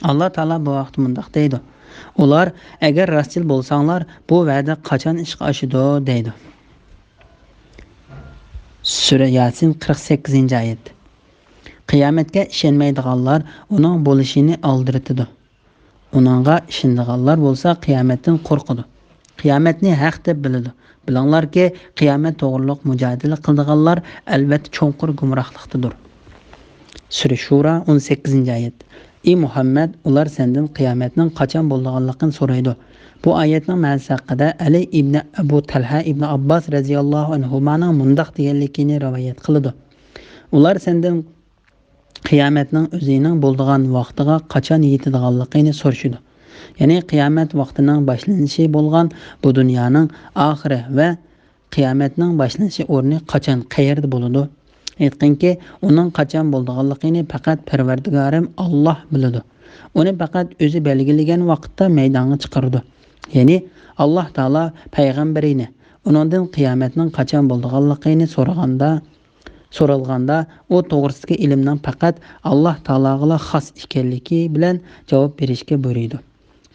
ئاللا تائالا بۇ ھەقتە مۇنداق دەيدۇ: «ئۇلار، ئەگەر راستچىل بولساڭلار، بۇ ۋەدە قاچان ئىشقا ئاشىدۇ؟» دەيدۇ. سۈرە ياسىن، قىرىق سەككىزىنچى ئايەت. قىيامەتكە ئىشەنمەيدىغانلار ئۇنىڭ بولۇشىنى ئالدىرىتىدۇ. ئۇنىڭغا ئىشىنىدىغانلار بولسا قىيامەتتىن قورقىدۇ. قىيامەتنى ھەق دەپ بىلىدۇ. بىلىڭلاركى، قىيامەت توغرۇلۇق مۇجادىلە قىلىدىغانلار ئەلۋەتتە چوڭقۇر گۇمراھلىقتىدۇر. سۈرە شۇرا، ئون سەككىزىنچى ئايەت. ئى مۇھەممەد، ئۇلار سەندىن قىيامەتنىڭ قاچان بولىدىغانلىقىنى سورايدۇ. بۇ ئايەتنىڭ مەنىسى ھەققىدە ئەلى ئىبنى ئەبۇ تەلھە ئىبنى ئابباس رەزىياللاھۇ ئەنھۇمانىڭ مۇنداق دېگەنلىكىنى رىۋايەت قىلىدۇ: ئۇلار سەندىن قىيامەتنىڭ ئۆزىنىڭ بولىدىغان ۋاقتىغا قاچان يېتىدىغانلىقىنى سورىشىدۇ. يەنى قىيامەت ۋاقتىنىڭ باشلىنىشى بولغان بۇ دۇنيانىڭ ئاخىرى ۋە قىيامەتنىڭ باشلىنىشى ئورنى قاچان، قەيەردە بولىدۇ؟ ئېيتقىنكى، ئۇنىڭ قاچان بولىدىغانلىقىنى پەقەت پەرۋەردىگارىم ئاللاھ بىلىدۇ. ئۇنى پەقەت ئۆزى بەلگىلىگەن ۋاقىتتا مەيدانغا چىقىرىدۇ. يەنى ئاللاھ تائالا پەيغەمبىرىنى ئۇنىڭدىن قىيامەتنىڭ قاچان بولىدىغانلىقىنى سورىغاندا، سورالغاندا، ئۇ توغرىسىدىكى ئىلىمنىڭ پەقەت ئاللاھ تائالاغىلا خاس ئىكەنلىكى بىلەن جاۋاب بېرىشكە بۇيرۇيدۇ.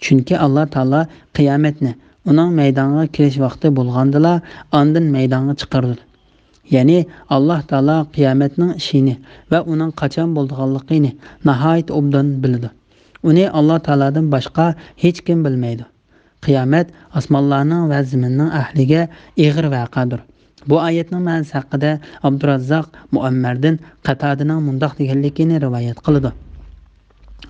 چۈنكى ئاللاھ تائالا قىيامەتنى، ئۇنىڭ مەيدانغا كېلىش ۋاقتى بولغاندىلا، ئاندىن مەيدانغا چىقىرىدۇ. يەنى ئاللاھ تائالا قىيامەتنىڭ ئىشىنى ۋە ئۇنىڭ قاچان بولىدىغانلىقىنى ناھايىتى ئوبدان بىلىدۇ. ئۇنى ئاللاھ تائالادىن باشقا ھېچكىم بىلمەيدۇ. قىيامەت ئاسمانلارنىڭ ۋە زېمىننىڭ ئەھلىگە ئېغىر ۋەقەدۇر. بۇ ئايەتنىڭ مەنىسى ھەققىدە ئابدۇراززاق مۇئەممەردىن قاتادىنىڭ مۇنداق دېگەنلىكىنى رىۋايەت قىلىدۇ: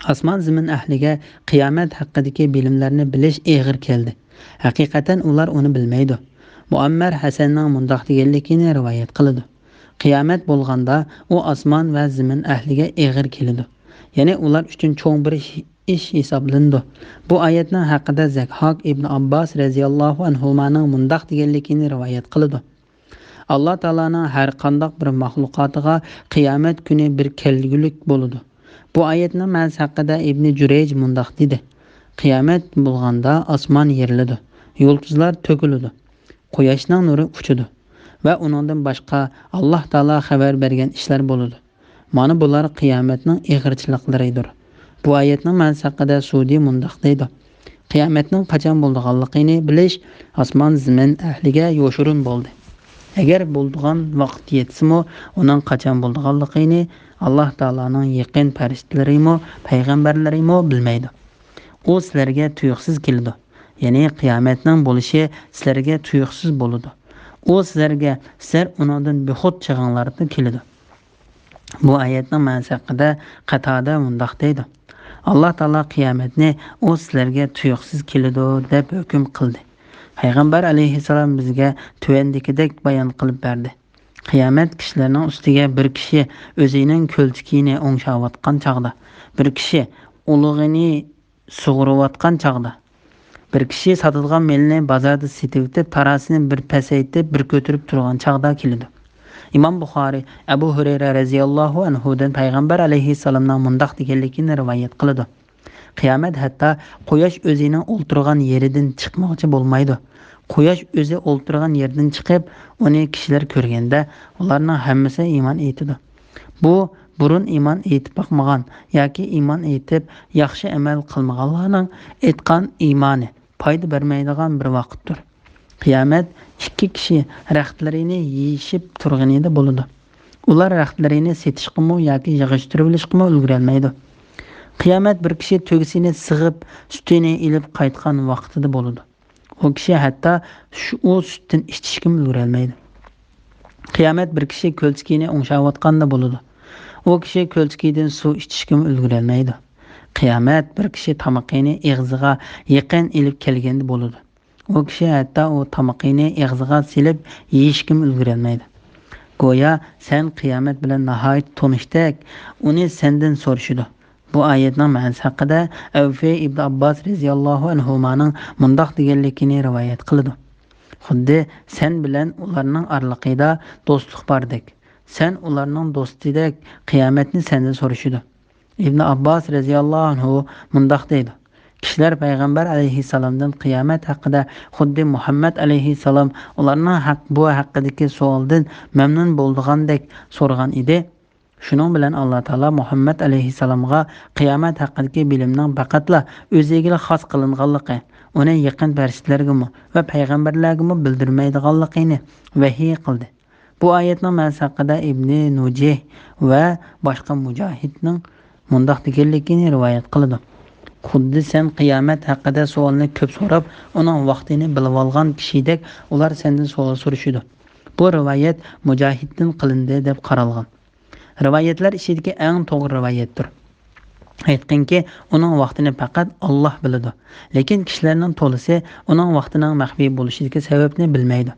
ئاسمان زېمىن ئەھلىگە قىيامەت ھەققىدىكى بىلىملەرنى بىلىش ئېغىر كەلدى. ھەقىقەتەن ئۇلار ئۇنى بىلمەيدۇ. مۇئەممەر ھەسەننىڭ مۇنداق دېگەنلىكىنى رىۋايەت قىلىدۇ: قىيامەت بولغاندا ئۇ ئاسمان ۋە زېمىن ئەھلىگە ئېغىر كېلىدۇ. يەنى ئۇلار ئۈچۈن چوڭ بىر ئىش ھېسابلىنىدۇ. بۇ ئايەتنىڭ ھەققىدە زەھھاك ئىبن ئابباس رەزىياللاھۇ ئەنھۇمانىڭ مۇنداق دېگەنلىكىنى رىۋايەت قىلىدۇ: ئاللا تائالانىڭ ھەر قانداق بىر مەخلۇقاتىغا قىيامەت كۈنى بىر كەلگۈلۈك بولىدۇ. بۇ ئايەتنىڭ مەنىسى ھەققىدە ئىبنى جۈرەيج مۇنداق دېدى: قىيامەت بولغاندا ئاسمان يېرىلىدۇ، يۇلتۇزلار تۆكۈلىدۇ، قۇياشنىڭ نۇرى ئۇچىدۇ ۋە ئۇنىڭدىن باشقا ئاللا تائالا خەۋەر بەرگەن ئىشلار بولىدۇ. مانا بۇلار قىيامەتنىڭ ئېغىرچىلىقلىرىدۇر. بۇ ئايەتنىڭ مەنىسى ھەققىدە سۇدى مۇنداق دەيدۇ: قىيامەتنىڭ قاچان بولىدىغانلىقىنى بىلىش ئاسمان زېمىن ئەھلىگە يوشۇرۇن بولدى. ئەگەر بولىدىغان ۋاقىت يەتسىمۇ، ئۇنىڭ قاچان بولىدىغانلىقىنى ئاللاھ تائالانىڭ يېقىن پەرىشتىلىرىمۇ، پەيغەمبەرلىرىمۇ بىلمەيدۇ. ئۇ سىلەرگە تۇيۇقسىز كېلىدۇ. يەنى قىيامەتنىڭ بولۇشى سىلەرگە تۇيۇقسىز بولىدۇ. ئۇ سىلەرگە، سىلەر ئۇنىڭدىن بىخۇد چېغىڭلاردا كېلىدۇ. بۇ ئايەتنىڭ مەنىسى ھەققىدە قاتادە مۇنداق دەيدۇ: ئاللاھ تائالا قىيامەتنى ئۇ سىلەرگە تۇيۇقسىز كېلىدۇ دەپ ھۆكۈم قىلدى. پەيغەمبەر ئەلەيھىسسالام بىزگە تۆۋەندىكىدەك بايان قىلىپ بەردى: قىيامەت كىشىلەرنىڭ ئۈستىگە بىر كىشى ئۆزىنىڭ كۆلچىكىنى ئوڭشاۋاتقان چاغدا، بىر كىشى ئۇلىغىنى سۇغۇرۇۋاتقان چاغدا، بىر كىشى ساتىدىغان مېلىنى بازاردا سېتىۋېتىپ، تارازىسىنى بىر پەسەيتىپ، بىر كۆتۈرۈپ تۇرغان چاغدا كېلىدۇ. ئىمام بۇخارىي ئەبۇ ھۇرەيرە رەزىياللاھۇ ئەنھۇدىن پەيغەمبەر ئەلەيھىسسالامنىڭ مۇنداق دېگەنلىكىنى رىۋايەت قىلىدۇ: قىيامەت ھەتتا قۇياش ئۆزىنىڭ ئولتۇرغان يېرىدىن چىقمىغۇچە بولمايدۇ. قۇياش ئۆزى ئولتۇرغان يېرىدىن چىقىپ، ئۇنى كىشىلەر كۆرگەندە، ئۇلارنىڭ ھەممىسى ئىمان ئېيتىدۇ. بۇ بۇرۇن ئىمان ئېيتىپ باقمىغان ياكى ئىمان ئېيتىپ ياخشى ئەمەل قىلمىغانلارنىڭ ئېيتقان ئىمانى پايدا بەرمەيدىغان بىر ۋاقىتتۇر. قىيامەت ئىككى كىشى رەختلىرىنى يېيىشىپ تۇرغىنىدا بولىدۇ. ئۇلار رەختلىرىنى سېتىشقىمۇ ياكى يىغىشتۇرۇۋېلىشقىمۇ ئۈلگۈرەلمەيدۇ. قىيامەت بىر كىشى تۆگىسىنى سىغىپ، سۈتىنى ئېلىپ قايتقان ۋاقتىدا بولىدۇ. ئۇ كىشى ھەتتا شۇ، ئۇ سۈتتىن ئىچىشكىمۇ ئۈلگۈرەلمەيدۇ. قىيامەت بىر كىشى كۆلچىكىنى ئوڭشاۋاتقاندا بولىدۇ. ئۇ كىشى كۆلچىكىدىن سۇ ئىچىشكىمۇ ئۈلگۈرەلمەيدۇ. قىيامەت بىر كىشى تامىقىنى ئېغىزىغا يېقىن ئېلىپ كەلگەندە بولىدۇ. ئۇ كىشى ھەتتا ئۇ تامىقىنى ئېغىزىغا سېلىپ يېيىشكىمۇ ئۈلگۈرەلمەيدۇ. گويا سەن قىيامەت بىلەن ناھايىتى تونۇشتەك، ئۇنى سەندىن سورىشىدۇ. بۇ ئايەتنىڭ مەنىسى ھەققىدە ئەۋفى ئىبن ئابباس رەزىياللاھۇ ئەنھۇمانىڭ مۇنداق دېگەنلىكىنى رىۋايەت قىلىدۇ: خۇددى سەن بىلەن ئۇلارنىڭ ئارىلىقىدا دوستلۇق باردەك، سەن ئۇلارنىڭ دوستىدەك، قىيامەتنى سەندىن سورىشىدۇ. ئىبن ئابباس رەزىياللاھۇ ئەنھۇ مۇنداق دەيدۇ: كىشىلەر پەيغەمبەر ئەلەيھىسسالامدىن قىيامەت ھەققىدە خۇددى مۇھەممەد ئەلەيھىسسالام ئۇلارنىڭ ھەق، بۇ ھەققىدىكى سوئالدىن مەمنۇن بولىدىغاندەك سورىغان ئىدى. شۇنىڭ بىلەن ئاللا تائالا مۇھەممەد ئەلەيھىسسالامغا قىيامەت ھەققىدىكى بىلىمنىڭ پەقەتلا ئۆزىگىلا خاس قىلىنغانلىقى، ئۇنى يېقىن پەرىشتىلەرگىمۇ ۋە پەيغەمبەرلەرگىمۇ بىلدۈرمەيدىغانلىقىنى ۋەھىي قىلدى. بۇ ئايەتنىڭ مەنىسى ھەققىدە ئىبنى نۇجەيھ ۋە باشقا مۇجاھىدنىڭ مۇنداق دېگەنلىكىنى رىۋايەت قىلىدۇ: خۇددى سەن قىيامەت ھەققىدە سوئالنى كۆپ سوراپ، ئۇنىڭ ۋاقتىنى بىلىۋالغان كىشىدەك ئۇلار سەندىن سوئال سورىشىدۇ. بۇ رىۋايەت مۇجاھىدتىن قىلىندى دەپ قارالغان. رىۋايەتلەر ئىچىدىكى ئەڭ توغرا رىۋايەتتۇر. ئېيتقىنكى، ئۇنىڭ ۋاقتىنى پەقەت ئاللا بىلىدۇ. لېكىن كىشىلەرنىڭ تولىسى ئۇنىڭ ۋاقتىنىڭ مەخپىي بولۇشىدىكى سەۋەبنى بىلمەيدۇ.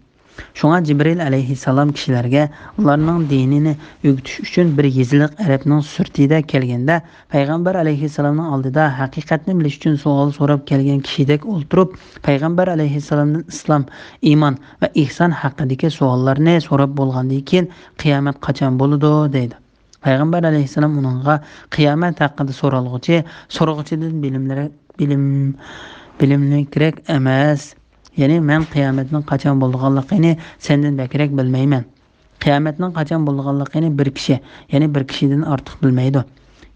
شۇڭا جىبرىل ئەلەيھىسسالام كىشىلەرگە ئۇلارنىڭ دىنىنى ئۆگىتىش ئۈچۈن بىر يېزىلىق ئەرەبنىڭ سۈرىتىدە كەلگەندە، پەيغەمبەر ئەلەيھىسسالامنىڭ ئالدىدا ھەقىقەتنى بىلىش ئۈچۈن سوئال سوراپ كەلگەن كىشىدەك ئولتۇرۇپ، پەيغەمبەر ئەلەيھىسسالامدىن ئىسلام، ئىمان ۋە ئېھسان ھەققىدىكى سوئاللارنى سوراپ بولغاندىن كېيىن، قىيامەت قاچان بولىدۇ؟ دەيدۇ. پەيغەمبەر ئەلەيھىسسالام ئۇنىڭغا، قىيامەت ھەققىدە سورالغۇچى سورىغۇچىدىن بىلىملىرەك، بىلىم، بىلىملىكرەك ئەمەس. يەنى مەن قىيامەتنىڭ قاچان بولىدىغانلىقىنى سەندىن بەكرەك بىلمەيمەن. قىيامەتنىڭ قاچان بولىدىغانلىقىنى بىر كىشى، يەنى بىر كىشىدىن ئارتۇق بىلمەيدۇ.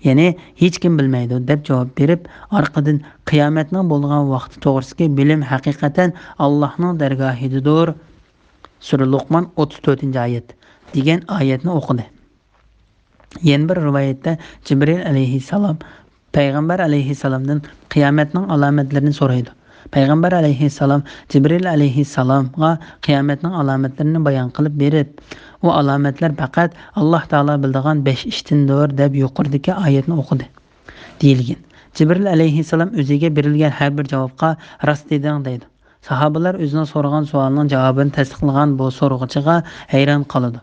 يەنى ھېچكىم بىلمەيدۇ، دەپ جاۋاب بېرىپ، ئارقىدىن قىيامەتنىڭ بولىدىغان ۋاقتى توغرىسىدىكى بىلىم ھەقىقەتەن ئاللاھنىڭ دەرگاھىدىدۇر. سۈرە لۇقمان، ئوتتۇز تۆتىنچى ئايەت، دېگەن ئايەتنى ئوقۇدى. يەنە بىر رىۋايەتتە جىبرىل ئەلەيھىسسالام پەيغەمبەر ئەلەيھىسسالامدىن قىيامەتنىڭ ئالامەتلىرىنى سورايدۇ. پەيغەمبەر ئەلەيھىسسالام جىبرىل ئەلەيھىسسالامغا قىيامەتنىڭ ئالامەتلىرىنى بايان قىلىپ بېرىپ، ئۇ ئالامەتلەر پەقەت ئاللا تائالا بىلىدىغان بەش ئىشتىندۇر، دەپ يۇقىرىدىكى ئايەتنى ئوقۇدى. دېيىلگەن. جىبرىل ئەلەيھىسسالام ئۆزىگە بېرىلگەن ھەر بىر جاۋابقا راست دېدىڭ دەيدۇ. ساھابىلار ئۆزىنىڭ سورىغان سوئالىنىڭ جاۋابىنى تەستىقلىغان بۇ سورىغۇچىغا ھەيران قالىدۇ.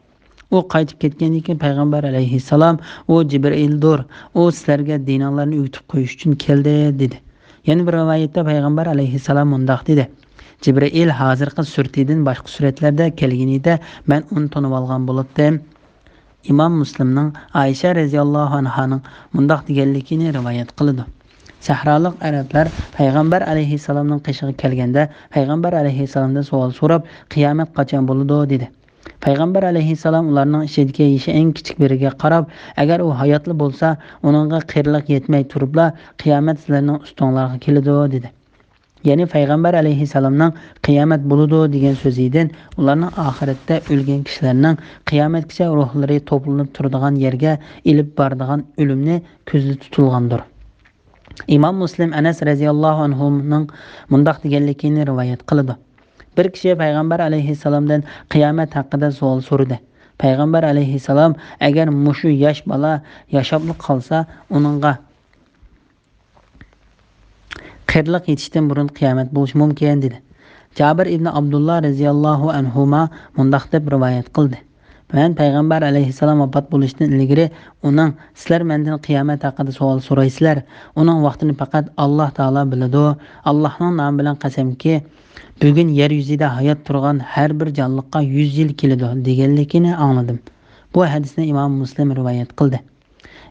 ئۇ قايتىپ كەتكەندىن كېيىن پەيغەمبەر ئەلەيھىسسالام، ئۇ جىبرىئىلدۇر، ئۇ سىلەرگە دىنىڭلارنى ئۆگىتىپ قويۇش ئۈچۈن كەلدى، دېدى. يەنە بىر رىۋايەتتە پەيغەمبەر ئەلەيھىسسالام مۇنداق دېدى: جىبرىئىل ھازىرقى سۈرىتىدىن باشقا سۈرەتلەردە كەلگىنىدە مەن ئۇنى تونۇۋالغان بولاتتىم. ئىمام مۇسلىمنىڭ ئائىشە رەزىياللاھۇ ئەنھانىڭ مۇنداق دېگەنلىكىنى رىۋايەت قىلىدۇ: سەھرالىق ئەرەبلەر پەيغەمبەر ئەلەيھىسسالامنىڭ قېشىغا كەلگەندە، پەيغەمبەر ئەلەيھىسسالامدىن سوئال سوراپ، قىيامەت قاچان بولىدۇ؟ دېدى. پەيغەمبەر ئەلەيھىسسالام ئۇلارنىڭ ئىچىدىكى يېشى ئەڭ كىچىك بىرىگە قاراپ، ئەگەر ئۇ ھاياتلا بولسا، ئۇنىڭغا قېرىلىق يەتمەي تۇرۇپلا قىيامەت سىلەرنىڭ ئۈستۈڭلارغا كېلىدۇ، دېدى. يەنى پەيغەمبەر ئەلەيھىسسالامنىڭ قىيامەت بولىدۇ دېگەن سۆزىدىن ئۇلارنىڭ ئاخىرەتتە ئۆلگەن كىشىلەرنىڭ قىيامەتكىچە روھلىرى توپلىنىپ تۇرىدىغان يەرگە ئېلىپ بارىدىغان ئۆلۈمنى كۆزدە تۇتۇلغاندۇر. ئىمام مۇسلىم ئەنەس رەزىياللاھۇ ئەنھۇنىڭ مۇنداق دېگەنلىكىنى رىۋايەت قىلىدۇ. بىر كىشى پەيغەمبەر ئەلەيھىسسالامدىن قىيامەت ھەققىدە سوئال سورىدى. پەيغەمبەر ئەلەيھىسسالام، ئەگەر مۇشۇ ياش بالا ياشاپلا قالسا، ئۇنىڭغا قېرىلىق يېتىشتىن بۇرۇن قىيامەت بولۇشى مۇمكىن، دېدى. جابىر ئىبنى ئابدۇللا رەزىياللاھۇ ئەنھۇما مۇنداق دەپ رىۋايەت قىلدى، مەن پەيغەمبەر ئەلەيھىسسالام ۋاپات بولۇشتىن ئىلگىرى ئۇنىڭ، سىلەر مەندىن قىيامەت ھەققىدە سوئال سورايسىلەر، ئۇنىڭ ۋاقتىنى پەقەت ئاللاھ تائالا بىلىدۇ. ئاللاھنىڭ نامى بىلەن قەسەمكى، بۈگۈن يەر يۈزىدە ھايات تۇرغان ھەر بىر جانلىققا يۈز يىل كېلىدۇ، دېگەنلىكىنى ئاڭلىدىم. بۇ ھەدىسنى ئىمام مۇسلىم رىۋايەت قىلدى.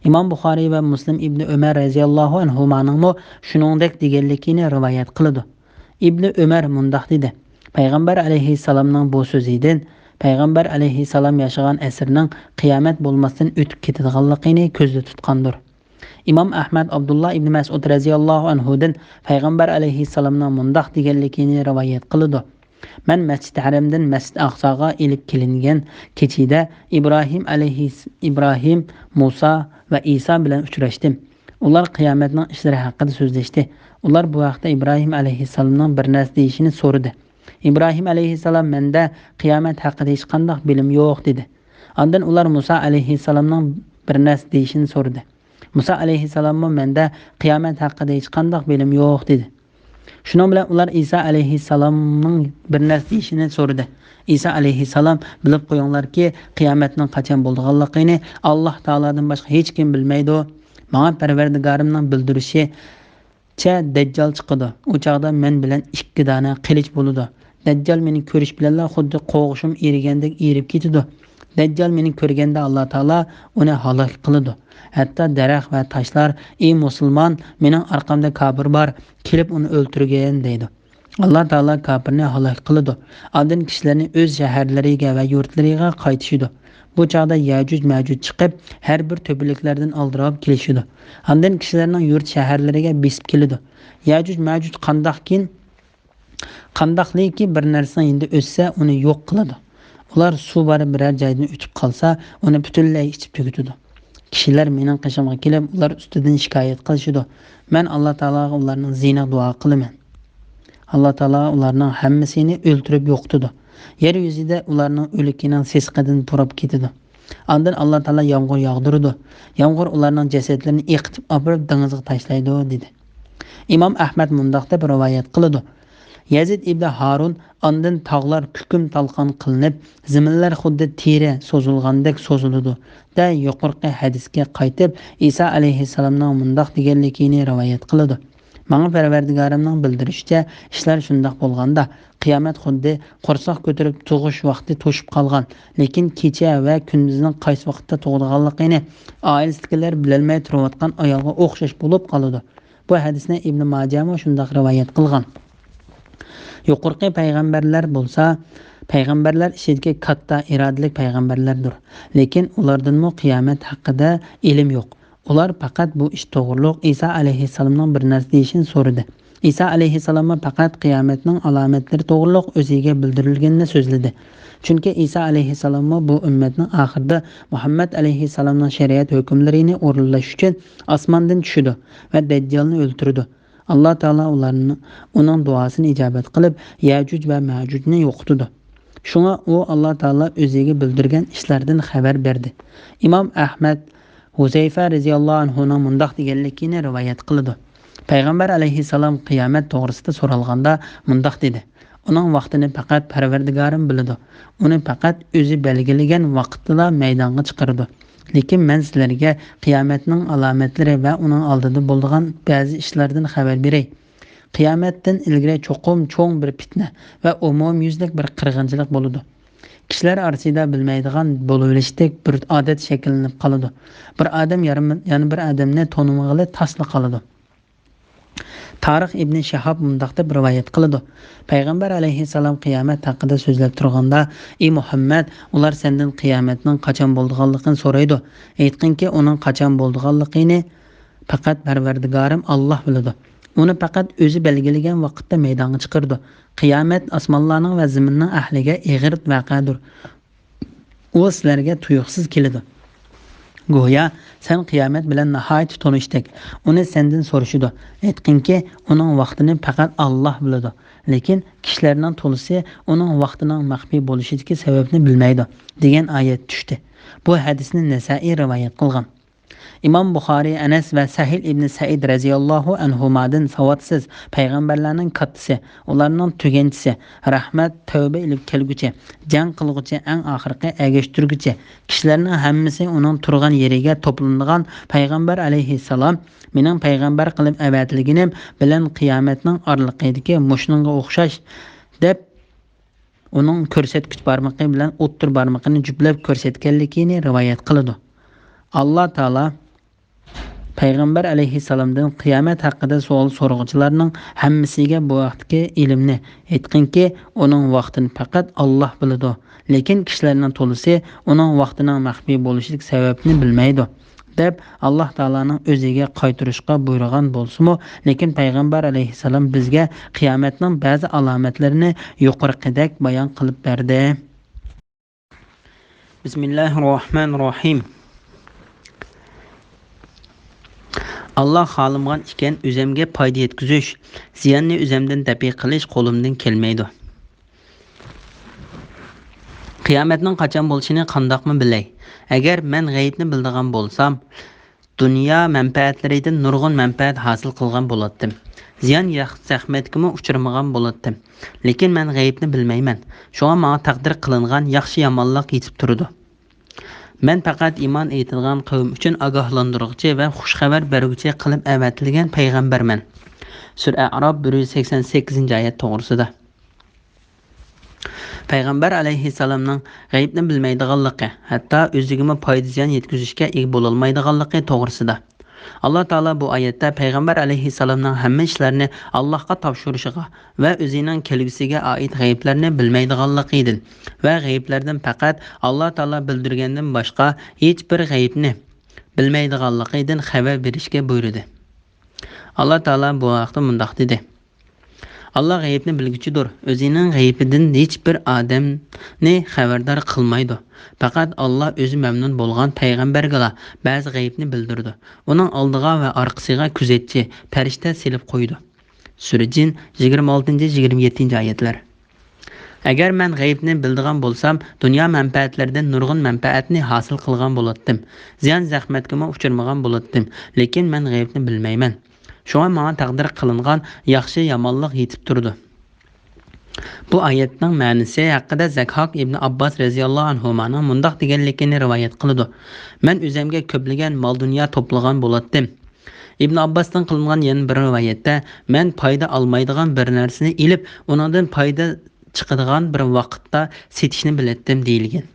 ئىمام بۇخارىي ۋە مۇسلىم ئىبنى ئۆمەر رەزىياللاھۇ ئەنھۇمانىڭمۇ شۇنىڭدەك دېگەنلىكىنى رىۋايەت قىلىدۇ. ئىبنى ئۆمەر مۇنداق دېدى، پەيغەمبەر ئەلەيھىسسالامنىڭ بۇ سۆزىدىن پەيغەمبەر ئەلەيھىسسالام ياشىغان ئەسىرنىڭ قىيامەت بولماستىن ئۆتۈپ كېتىدىغانلىقىنى كۆزدە تۇتقاندۇر. ئىمام ئەھمەد ئابدۇللا ئىبنى مەسئۇد رەزىياللاھۇ ئەنھۇدىن پەيغەمبەر ئەلەيھىسسالامنىڭ مۇنداق دېگەنلىكىنى رىۋايەت قىلىدۇ، مەن مەسچىدى ھەرەمدىن مەسچىدى ئەقساغا ئېلىپ كېلىنگەن كېچىدە ئىبراھىم ئەلەيھىس-، ئىبراھىم، مۇسا ۋە ئىسا بىلەن ئۇچراشتىم. ئۇلار قىيامەتنىڭ ئىشلىرى ھەققىدە سۆزلەشتى. ئۇلار بۇ ھەقتە ئىبراھىم ئەلەيھىسسالامنىڭ بىر نەرسە دېيىشىنى سورىدى. ئىبراھىم ئەلەيھىسسالام، مەندە قىيامەت ھەققىدە ھېچقانداق بىلىم يوق، دېدى. ئاندىن ئۇلار مۇسا ئەلەيھىسسالامنىڭ بىر نەرسە دېيىشىنى سورىدى. مۇسا ئەلەيھىسسالاممۇ، مەندە قىيامەت ھەققىدە ھېچقانداق بىلىم يوق، دېدى. شۇنىڭ بىلەن ئۇلار ئىسا ئەلەيھىسسالامنىڭ بىر نەرسە دېيىشىنى سورىدى. ئىسا ئەلەيھىسسالام، بىلىپ قويۇڭلاركى، قىيامەتنىڭ قاچان بولىدىغانلىقىنى ئاللاھ تائالادىن باشقا ھېچكىم بىلمەيدۇ. ماڭا پەرۋەردىگارىمنىڭ بىلدۈرۈشىچە دەججال چىقىدۇ. ئۇ چاغدا مەن بىلەن ئىككى دانە قىلىچ بولىدۇ. دەججال مېنى كۆرۈش بىلەنلا خۇددى قوغۇشۇم ئېرىگەندەك ئېرىپ كېتىدۇ. دەججال مېنى كۆرگەندە ئاللاھ تائالا ئۇنى ھالاك قىلىدۇ. ھەتتا دەرەخ ۋە تاشلار، ئى مۇسۇلمان، مېنىڭ ئارقامدا كاپىر بار، كېلىپ ئۇنى ئۆلتۈرگىن، دەيدۇ. ئاللاھ تائالا كاپىرنى ھالاك قىلىدۇ. ئاندىن كىشىلەرنى ئۆز شەھەرلىرىگە ۋە يۇرتلىرىغا قايتىشىدۇ. بۇ چاغدا يەجۇج مەجۇج چىقىپ، ھەر بىر تۆپىلىكلەردىن ئالدىراپ كېلىشىدۇ. ئاندىن كىشىلەرنىڭ يۇرت شەھەرلىرىگە بېسىپ كېلىدۇ. يەجۇج مەجۇج قانداقكىن قانداقلىكى بىر نەرسىنىڭ يېنىدا ئۆتسە، ئۇنى يوق قىلىدۇ. ئۇلار سۇ بار بىرەر جايدىن ئۆتۈپ قالسا، ئۇنى پۈتۈنلەي ئىچىپ تۈگىتىدۇ. كىشىلەر مېنىڭ قېشىمغا كېلىپ، ئۇلار ئۈستىدىن شىكايەت قىلىشىدۇ. مەن ئاللا تائالاغا ئۇلارنىڭ زىيىنىغا دۇئا قىلىمەن. ئاللا تائالا ئۇلارنىڭ ھەممىسىنى ئۆلتۈرۈپ يوقىتىدۇ. يەر يۈزىدە ئۇلارنىڭ ئۆلۈكىنىڭ سېسىقىدىن پۇراپ كېتىدۇ. ئاندىن ئاللا تائالا يامغۇر ياغدۇرىدۇ. يامغۇر ئۇلارنىڭ جەسەتلىرىنى ئېقىتىپ ئاپىرىپ دېڭىزغا تاشلايدۇ، دېدى. ئىمام ئەھمەد مۇنداق دەپ رىۋايەت قىلىدۇ، يەزىد ئىبنى ھارۇن، ئاندىن تاغلار كۈكۈم تالقان قىلىنىپ، زېمىنلار خۇددى تېرە سوزۇلغاندەك سوزۇلىدۇ، دە يۇقىرىقى ھەدىسكە قايتىپ، ئىسا ئەلەيھىسسالامنىڭ مۇنداق دېگەنلىكىنى رىۋايەت قىلىدۇ، ماڭا پەرۋەردىگارىمنىڭ بىلدۈرۈشىچە، ئىشلار شۇنداق بولغاندا، قىيامەت خۇددى قورساق كۆتۈرۈپ تۇغۇش ۋاقتى توشۇپ قالغان، لېكىن كېچە ۋە كۈندۈزنىڭ قايسى ۋاقىتتا تۇغىدىغانلىقىنى ئائىلىسىدىكىلەر بىلەلمەي تۇرۇۋاتقان ئايالغا ئوخشاش بولۇپ قالىدۇ. بۇ ھەدىسنى ئىبنى ماجەمۇ شۇنداق رىۋايەت قىلغان. يۇقىرىقى پەيغەمبەرلەر بولسا پەيغەمبەرلەر ئىچىدىكى كاتتا ئىرادىلىك پەيغەمبەرلەردۇر. لېكىن ئۇلاردىنمۇ قىيامەت ھەققىدە ئىلىم يوق. ئۇلار پەقەت بۇ ئىش توغرۇلۇق ئىسا ئەلەيھىسسالامنىڭ بىر نەرسە دېيىشىنى سورىدى. ئىسا ئەلەيھىسسالاممۇ پەقەت قىيامەتنىڭ ئالامەتلىرى توغرۇلۇق ئۆزىگە بىلدۈرۈلگىنىنى سۆزلىدى. چۈنكى ئىسا ئەلەيھىسسالاممۇ بۇ ئۈممەتنىڭ ئاخىرىدا مۇھەممەد ئەلەيھىسسالامنىڭ شەرىئەت ھۆكۈملىرىنى ئورۇنلاش ئۈچۈن ئاسماندىن چۈشىدۇ ۋە دەججالنى ئۆلتۈرىدۇ. ئاللا تائالا ئۇلارنى ئۇنىڭ دۇئاسىنى ئىجابەت قىلىپ، يەجۇج ۋە مەجۇجنى يوقىتىدۇ. شۇڭا ئۇ ئاللا تائالا ئۆزىگە بىلدۈرگەن ئىشلاردىن خەۋەر بەردى. ئىمام ئەھمەد، ھۇزەيفە رەزىياللاھۇ ئەنھۇنىڭ مۇنداق دېگەنلىكىنى رىۋايەت قىلىدۇ. پەيغەمبەر ئەلەيھىسسالام قىيامەت توغرىسىدا سورالغاندا مۇنداق دېدى، ئۇنىڭ ۋاقتىنى پەقەت پەرۋەردىگارىم بىلىدۇ. ئۇنى پەقەت ئۆزى بەلگىلىگەن ۋاقىتتىلا مەيدانغا چىقىرىدۇ. لېكىن مەن سىلەرگە قىيامەتنىڭ ئالامەتلىرى ۋە ئۇنىڭ ئالدىدا بولىدىغان بەزى ئىشلاردىن خەۋەر بېرەي. قىيامەتتىن ئىلگىرى چوقۇم چوڭ بىر پىتنە ۋە ئومۇميۈزلۈك بىر قىرغىنچىلىق بولىدۇ. كىشىلەر ئارىسىدا بىلمەيدىغان بولۇۋېلىشتەك بىر ئادەت شەكىللىنىپ قالىدۇ. بىر ئادەم يارىم-، يەنە بىر ئادەمنى تونۇمىغىلى تاسلا قالىدۇ. تارىخ ئىبنى شىھاب مۇنداق دەپ رىۋايەت قىلىدۇ، پەيغەمبەر ئەلەيھىسسالام قىيامەت ھەققىدە سۆزلەپ تۇرغاندا، ئى مۇھەممەد، ئۇلار سەندىن قىيامەتنىڭ قاچان بولىدىغانلىقىنى سورايدۇ. ئېيتقىنكى، ئۇنىڭ قاچان بولىدىغانلىقىنى پەقەت پەرۋەردىگارىم ئاللا بىلىدۇ. ئۇنى پەقەت ئۆزى بەلگىلىگەن ۋاقىتتا مەيدانغا چىقىرىدۇ. قىيامەت ئاسمانلارنىڭ ۋە زېمىننىڭ ئەھلىگە ئېغىر ۋەقەدۇر. ئۇ سىلەرگە تۇيۇقسىز كېلىدۇ. گويا سەن قىيامەت بىلەن ناھايىتى تونۇشتەك. ئۇنى سەندىن سورىشىدۇ. ئېيتقىنكى، ئۇنىڭ ۋاقتىنى پەقەت ئاللاھ بىلىدۇ. لېكىن كىشىلەرنىڭ تولىسى ئۇنىڭ ۋاقتىنىڭ مەخپىي بولۇشىدىكى سەۋەبنى بىلمەيدۇ، دېگەن ئايەت چۈشتى. بۇ ھەدىسنى نەسائىي رىۋايەت قىلغان. ئىمام بۇخارىي ئەنەس ۋە سەھىل ئىبنى سەئىد رەزىياللاھۇ ئەنھۇمادىن ساۋاتسىز پەيغەمبەرلەرنىڭ كاتتىسى، ئۇلارنىڭ تۈگەنچىسى، رەھمەت، تەۋبە ئېلىپ كەلگۈچى، جەڭ قىلغۇچى، ئەڭ ئاخىرقى ئەگەشتۈرگۈچى، كىشىلەرنىڭ ھەممىسى ئۇنىڭ تۇرغان يېرىگە توپلىنىدىغان پەيغەمبەر ئەلەيھىسسالام، مېنىڭ پەيغەمبەر قىلىپ ئەۋەتىلگىنىم بىلەن قىيامەتنىڭ ئارىلىقىدىكى مۇشۇنىڭغا ئوخشاش، دەپ، ئۇنىڭ كۆرسەتكۈچ بارمىقى بىلەن ئوتتۇرا بارمىقىنى جۈپلەپ كۆرسەتكەنلىكىنى رىۋايەت قىلىدۇ. ئاللا تائالا پەيغەمبەر ئەلەيھىسسالامدىن قىيامەت ھەققىدە سوئال سورىغۇچىلارنىڭ ھەممىسىگە بۇ ھەقتىكى ئىلىمنى، ئېيتقىنكى، ئۇنىڭ ۋاقتىنى پەقەت ئاللا بىلىدۇ، لېكىن كىشىلەرنىڭ تولىسى ئۇنىڭ ۋاقتىنىڭ مەخپىي بولۇشىدىكى سەۋەبنى بىلمەيدۇ، دەپ ئاللا تائالانىڭ ئۆزىگە قايتۇرۇشقا بۇيرۇغان بولسىمۇ، لېكىن پەيغەمبەر ئەلەيھىسسالام بىزگە قىيامەتنىڭ بەزى ئالامەتلىرىنى يۇقىرىقىدەك بايان قىلىپ بەردى. بىسمىللاھىررەھمانىررەھىم. ئاللا خالىمىغان ئىكەن، ئۆزەمگە پايدا يەتكۈزۈش، زىياننى ئۆزەمدىن دەپئى قىلىش قولۇمدىن كەلمەيدۇ. قىيامەتنىڭ قاچان بولۇشىنى قانداقمۇ بىلەي؟ ئەگەر مەن غەيىبنى بىلىدىغان بولسام، دۇنيا مەنپەئەتلىرىدىن نۇرغۇن مەنپەئەت ھاسىل قىلغان بولاتتىم. زىيان ياق-، زەخمەتكىمۇ ئۇچرىمىغان بولاتتىم. لېكىن مەن غەيىبنى بىلمەيمەن. شۇڭا ماڭا تەقدىر قىلىنغان ياخشى-يامانلىق يېتىپ تۇرىدۇ. مەن پەقەت ئىمان ئېيتىدىغان قەۋم ئۈچۈن ئاگاھلاندۇرغۇچى ۋە خۇش خەۋەر بەرگۈچى قىلىپ ئەۋەتىلگەن پەيغەمبەرمەن. سۈرە ئەئراپ بىر يۈز سەكسەن سەككىزىنچى ئايەت توغرىسىدا. پەيغەمبەر ئەلەيھىسسالامنىڭ غەيىبنى بىلمەيدىغانلىقى، ھەتتا ئۆزىگىمۇ پايدا زىيان يەتكۈزۈشكە ئىگە بولالمايدىغانلىقى توغرىسىدا. ئاللا تائالا بۇ ئايەتتە پەيغەمبەر ئەلەيھىسسالامنىڭ ھەممە ئىشلارنى ئاللاھقا تاپشۇرۇشىغا ۋە ئۆزىنىڭ كەلگۈسىگە ئائىت غەيىبلەرنى بىلمەيدىغانلىقىدىن ۋە غەيىبلەردىن پەقەت ئاللا تائالا بىلدۈرگەندىن باشقا ھېچبىر غەيىبنى بىلمەيدىغانلىقىدىن خەۋەر بېرىشكە بۇيرۇدى. ئاللا تائالا بۇ ھەقتە مۇنداق دېدى: ئاللا غەيىبنى بىلگۈچىدۇر، ئۆزىنىڭ غەيىبىدىن ھېچبىر ئادەمنى خەۋەردار قىلمايدۇ. پەقەت ئاللا ئۆزى مەمنۇن بولغان پەيغەمبەرگىلا بەزى غەيىبنى بىلدۈرىدۇ. ئۇنىڭ ئالدىغا ۋە ئارقىسىغا كۆزەتچى، پەرىشتە سېلىپ قويىدۇ. سۈرە جىن، يىگىرمە ئالتىنچى، يىگىرمە يەتتىنچى ئايەتلەر. ئەگەر مەن غەيىبنى بىلىدىغان بولسام، دۇنيا مەنپەئەتلىرىدىن نۇرغۇن مەنپەئەتنى ھاسىل قىلغان بولاتتىم. زىيان-زەخمەتكىمۇ ئۇچرىمىغان بولاتتىم. لېكىن مەن غەيىبنى بىلمەيمەن. شۇڭا ماڭا تەقدىر قىلىنغان ياخشى-يامانلىق يېتىپ تۇرىدۇ. بۇ ئايەتنىڭ مەنىسى ھەققىدە زەكھاك ئىبنى ئابباس رەزىياللاھۇ ئەنھۇمانىڭ مۇنداق دېگەنلىكىنى رىۋايەت قىلىدۇ: مەن ئۆزەمگە كۆپلىگەن مال-دۇنيا توپلىغان بولاتتىم. ئىبن ئابباستىن قىلىنغان يەنە بىر رىۋايەتتە، مەن پايدا ئالمايدىغان بىر نەرسىنى ئېلىپ، ئۇنىڭدىن پايدا چىقىدىغان بىر ۋاقىتتا سېتىشنى بىلەتتىم، دېيىلگەن.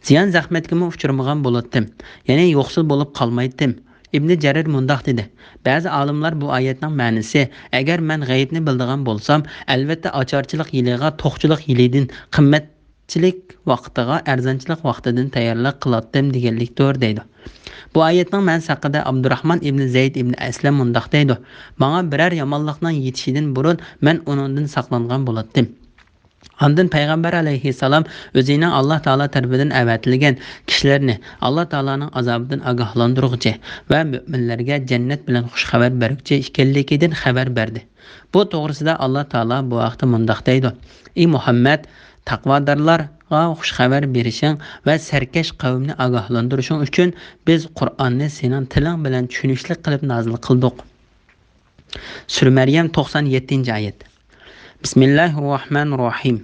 زىيان-زەخمەتكىمۇ ئۇچرىمىغان بولاتتىم، يەنى يوقسۇل بولۇپ قالمايتتىم. ئىبنى جەرىر مۇنداق دېدى: بەزى ئالىملار بۇ ئايەتنىڭ مەنىسى، ئەگەر مەن غەيىبنى بىلىدىغان بولسام، ئەلۋەتتە ئاچارچىلىق يىلىغا توقچىلىق يىلىدىن قىممەت چىلىك ۋاقتىغا ئەرزانچىلىق ۋاقتىدىن تەييارلىق قىلاتتىم دېگەنلىكتۇر، دەيدۇ. بۇ ئايەتنىڭ مەنىسى ھەققىدە ئابدۇراھمان ئىبنى زەيد ئىبنى ئەسلەم مۇنداق دەيدۇ: ماڭا بىرەر يامانلىقنىڭ يېتىشىدىن بۇرۇن مەن ئۇنىڭدىن ساقلانغان بولاتتىم. ئاندىن پەيغەمبەر ئەلەيھىسسالام ئۆزىنىڭ ئاللا تائالا تەرىپىدىن ئەۋەتىلگەن كىشىلەرنى ئاللا تائالانىڭ ئازابىدىن ئاگاھلاندۇرغۇچى ۋە مۆمىنلەرگە جەننەت بىلەن خۇش خەۋەر بەرگۈچى ئىكەنلىكىدىن خەۋەر بەردى. بۇ توغرىسىدا ئاللا تائالا بۇ ھەقتە مۇنداق دەيدۇ: ئى مۇھەممەد، تەقۋادارلارغا خۇش خەۋەر بېرىشىڭ ۋە سەركەش قەۋمنى ئاگاھلاندۇرۇشۇڭ ئۈچۈن بىز قۇرئاننى سېنىڭ تىلىڭ بىلەن چۈشىنىشلىك قىلىپ نازىل قىلدۇق. سۈرە مەريەم، توقسان يەتتىنچى ئايەت. بىسمىللاھىررەھمانىررەھىم.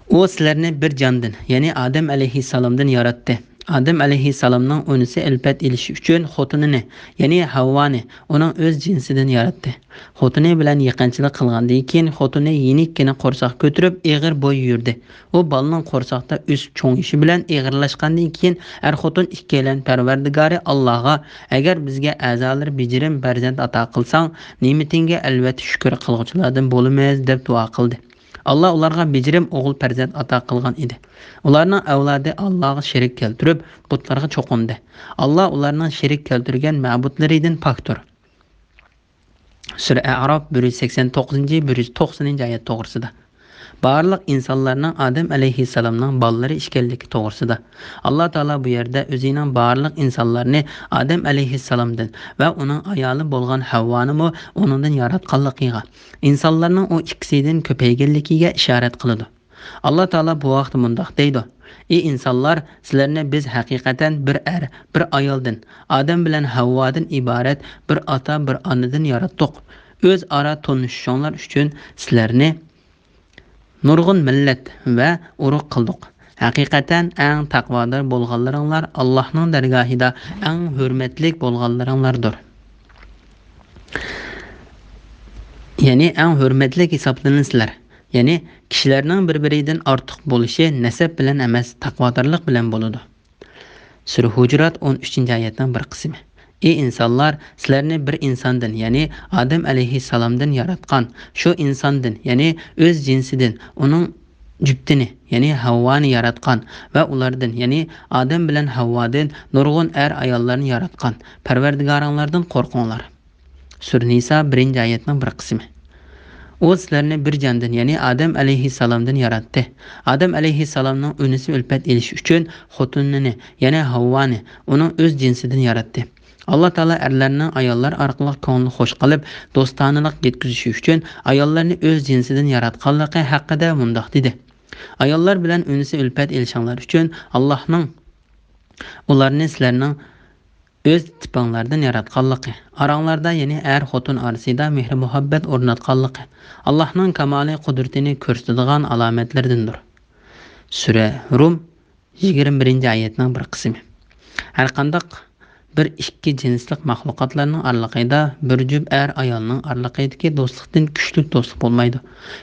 ئۇ سىلەرنى بىر جاندىن، يەنى ئادەم ئەلەيھىسسالامدىن ياراتتى. ئادەم ئەلەيھىسسالامنىڭ ئۇنىسى ئەلپەت ئېلىش ئۈچۈن خوتۇنىنى، يەنى ھەۋۋانى ئۇنىڭ ئۆز جىنسىدىن ياراتتى. خوتۇنى بىلەن يېقىنچىلىق قىلغاندىن كېيىن، خوتۇنى يېنىككىنە قورساق كۆتۈرۈپ، ئېغىر بوي يۈردى. ئۇ بالىنىڭ قورساقتا ئۆسۈپ چوڭىيىشى بىلەن ئېغىرلاشقاندىن كېيىن، ئەر-خوتۇن ئىككىيلەن پەرۋەردىگارى ئاللاغا، ئەگەر بىزگە ئەزالىرى بېجىرىم پەرزەنت ئاتا قىلساڭ، نېمىتىڭگە ئەلۋەتتە شۈكۈر قىلغۇچىلاردىن بولىمىز، دەپ دۇئا قىلدى. ئاللا ئۇلارغا بېجىرىم ئوغۇل پەرزەنت ئاتا قىلغان ئىدى. ئۇلارنىڭ ئەۋلادى ئاللاغا شېرىك كەلتۈرۈپ، بۇتلارغا چوقۇندى. ئاللا ئۇلارنىڭ شېرىك كەلتۈرگەن مەبۇدلىرىدىن پاكتۇر. سۈرە ئەئراف بىر يۈز سەكسەن توققۇزىنچى، بىر يۈز توقسىنىنچى ئايەت توغرىسىدا. بارلىق ئىنسانلارنىڭ ئادەم ئەلەيھىسسالامنىڭ بالىلىرى ئىكەنلىكى توغرىسىدا. ئاللا تائالا بۇ يەردە ئۆزىنىڭ بارلىق ئىنسانلارنى ئادەم ئەلەيھىسسالامدىن ۋە ئۇنىڭ ئايالى بولغان ھەۋۋانىمۇ ئۇنىڭدىن ياراتقانلىقىغا، ئىنسانلارنىڭ ئۇ ئىككىسىدىن كۆپەيگەنلىكىگە ئىشارەت قىلىدۇ. ئاللا تائالا بۇ ھەقتە مۇنداق دەيدۇ: «ئى ئىنسانلار، سىلەرنى بىز ھەقىقەتەن بىر ئەر، بىر ئايالدىن، ئادەم بىلەن ھەۋۋادىن ئىبارەت بىر ئاتا، بىر ئانىدىن ياراتتۇق. ئۆزئارا تونۇشۇشۇڭلار ئۈچۈن سىلەرنى نۇرغۇن مىللەت ۋە ئۇرۇق قىلدۇق. ھەقىقەتەن ئەڭ تەقۋادار بولغانلىرىڭلار ئاللاھنىڭ دەرگاھىدا ئەڭ ھۆرمەتلىك بولغانلىرىڭلاردۇر.» يەنى ئەڭ ھۆرمەتلىك ھېسابلىنىسىلەر. يەنى كىشىلەرنىڭ بىر-بىرىدىن ئارتۇق بولۇشى نەسەب بىلەن ئەمەس، تەقۋادارلىق بىلەن بولىدۇ. سۈرە ھۇجۇرات ئون ئۈچىنچى ئايەتنىڭ بىر قىسمى. ئى ئىنسانلار، سىلەرنى بىر ئىنساندىن، يەنى ئادەم ئەلەيھىسسالامدىن ياراتقان، شۇ ئىنساندىن، يەنى ئۆز جىنسىدىن ئۇنىڭ جۈپتىنى، يەنى ھەۋۋانى ياراتقان ۋە ئۇلاردىن، يەنى ئادەم بىلەن ھەۋۋادىن نۇرغۇن ئەر ئاياللارنى ياراتقان پەرۋەردىگارىڭلاردىن قورقۇڭلار. سۈرە نىسا بىرىنچى ئايەتنىڭ بىر قىسمى. ئۇ سىلەرنى بىر جاندىن، يەنى ئادەم ئەلەيھىسسالامدىن ياراتتى. ئادەم ئەلەيھىسسالامنىڭ ئۈنسى ئۈلپەت ئېلىش ئۈچۈن خوتۇنىنى، يەنى ھەۋۋانى ئۇنىڭ ئۆز جىنسىدىن ياراتتى. ئاللا تائالا ئەرلەرنىڭ ئاياللار ئارقىلىق كۆڭلىنى خۇش قىلىپ، دوستانىلىق يەتكۈزۈشى ئۈچۈن ئاياللارنى ئۆز جىنسىدىن ياراتقانلىقى ھەققىدە مۇنداق دېدى: «ئاياللار بىلەن ئۈنسى ئۈلپەت ئېلىشىڭلار ئۈچۈن ئاللاھنىڭ ئۇلارنى سىلەرنىڭ ئۆز تىپىڭلاردىن ياراتقانلىقى، ئاراڭلاردا، يەنى ئەر-خوتۇن ئارىسىدا مېھرى-مۇھەببەت ئورناتقانلىقى ئاللاھنىڭ كامالىي قۇدرىتىنى كۆرسىتىدىغان ئالامەتلىرىدىندۇر.» سۈرە رۇم يىگىرمە بىرىنچى ئايەتنىڭ بىر قىسمى. ھەرقانداق بىر ئىككى جىنسلىق مەخلۇقاتلارنىڭ ئارىلىقىدا، بىر جۈپ ئەر ئايالنىڭ ئارىلىقىدىكى دوستلۇقتىن كۈچلۈك دوستلۇق بولمايدۇ.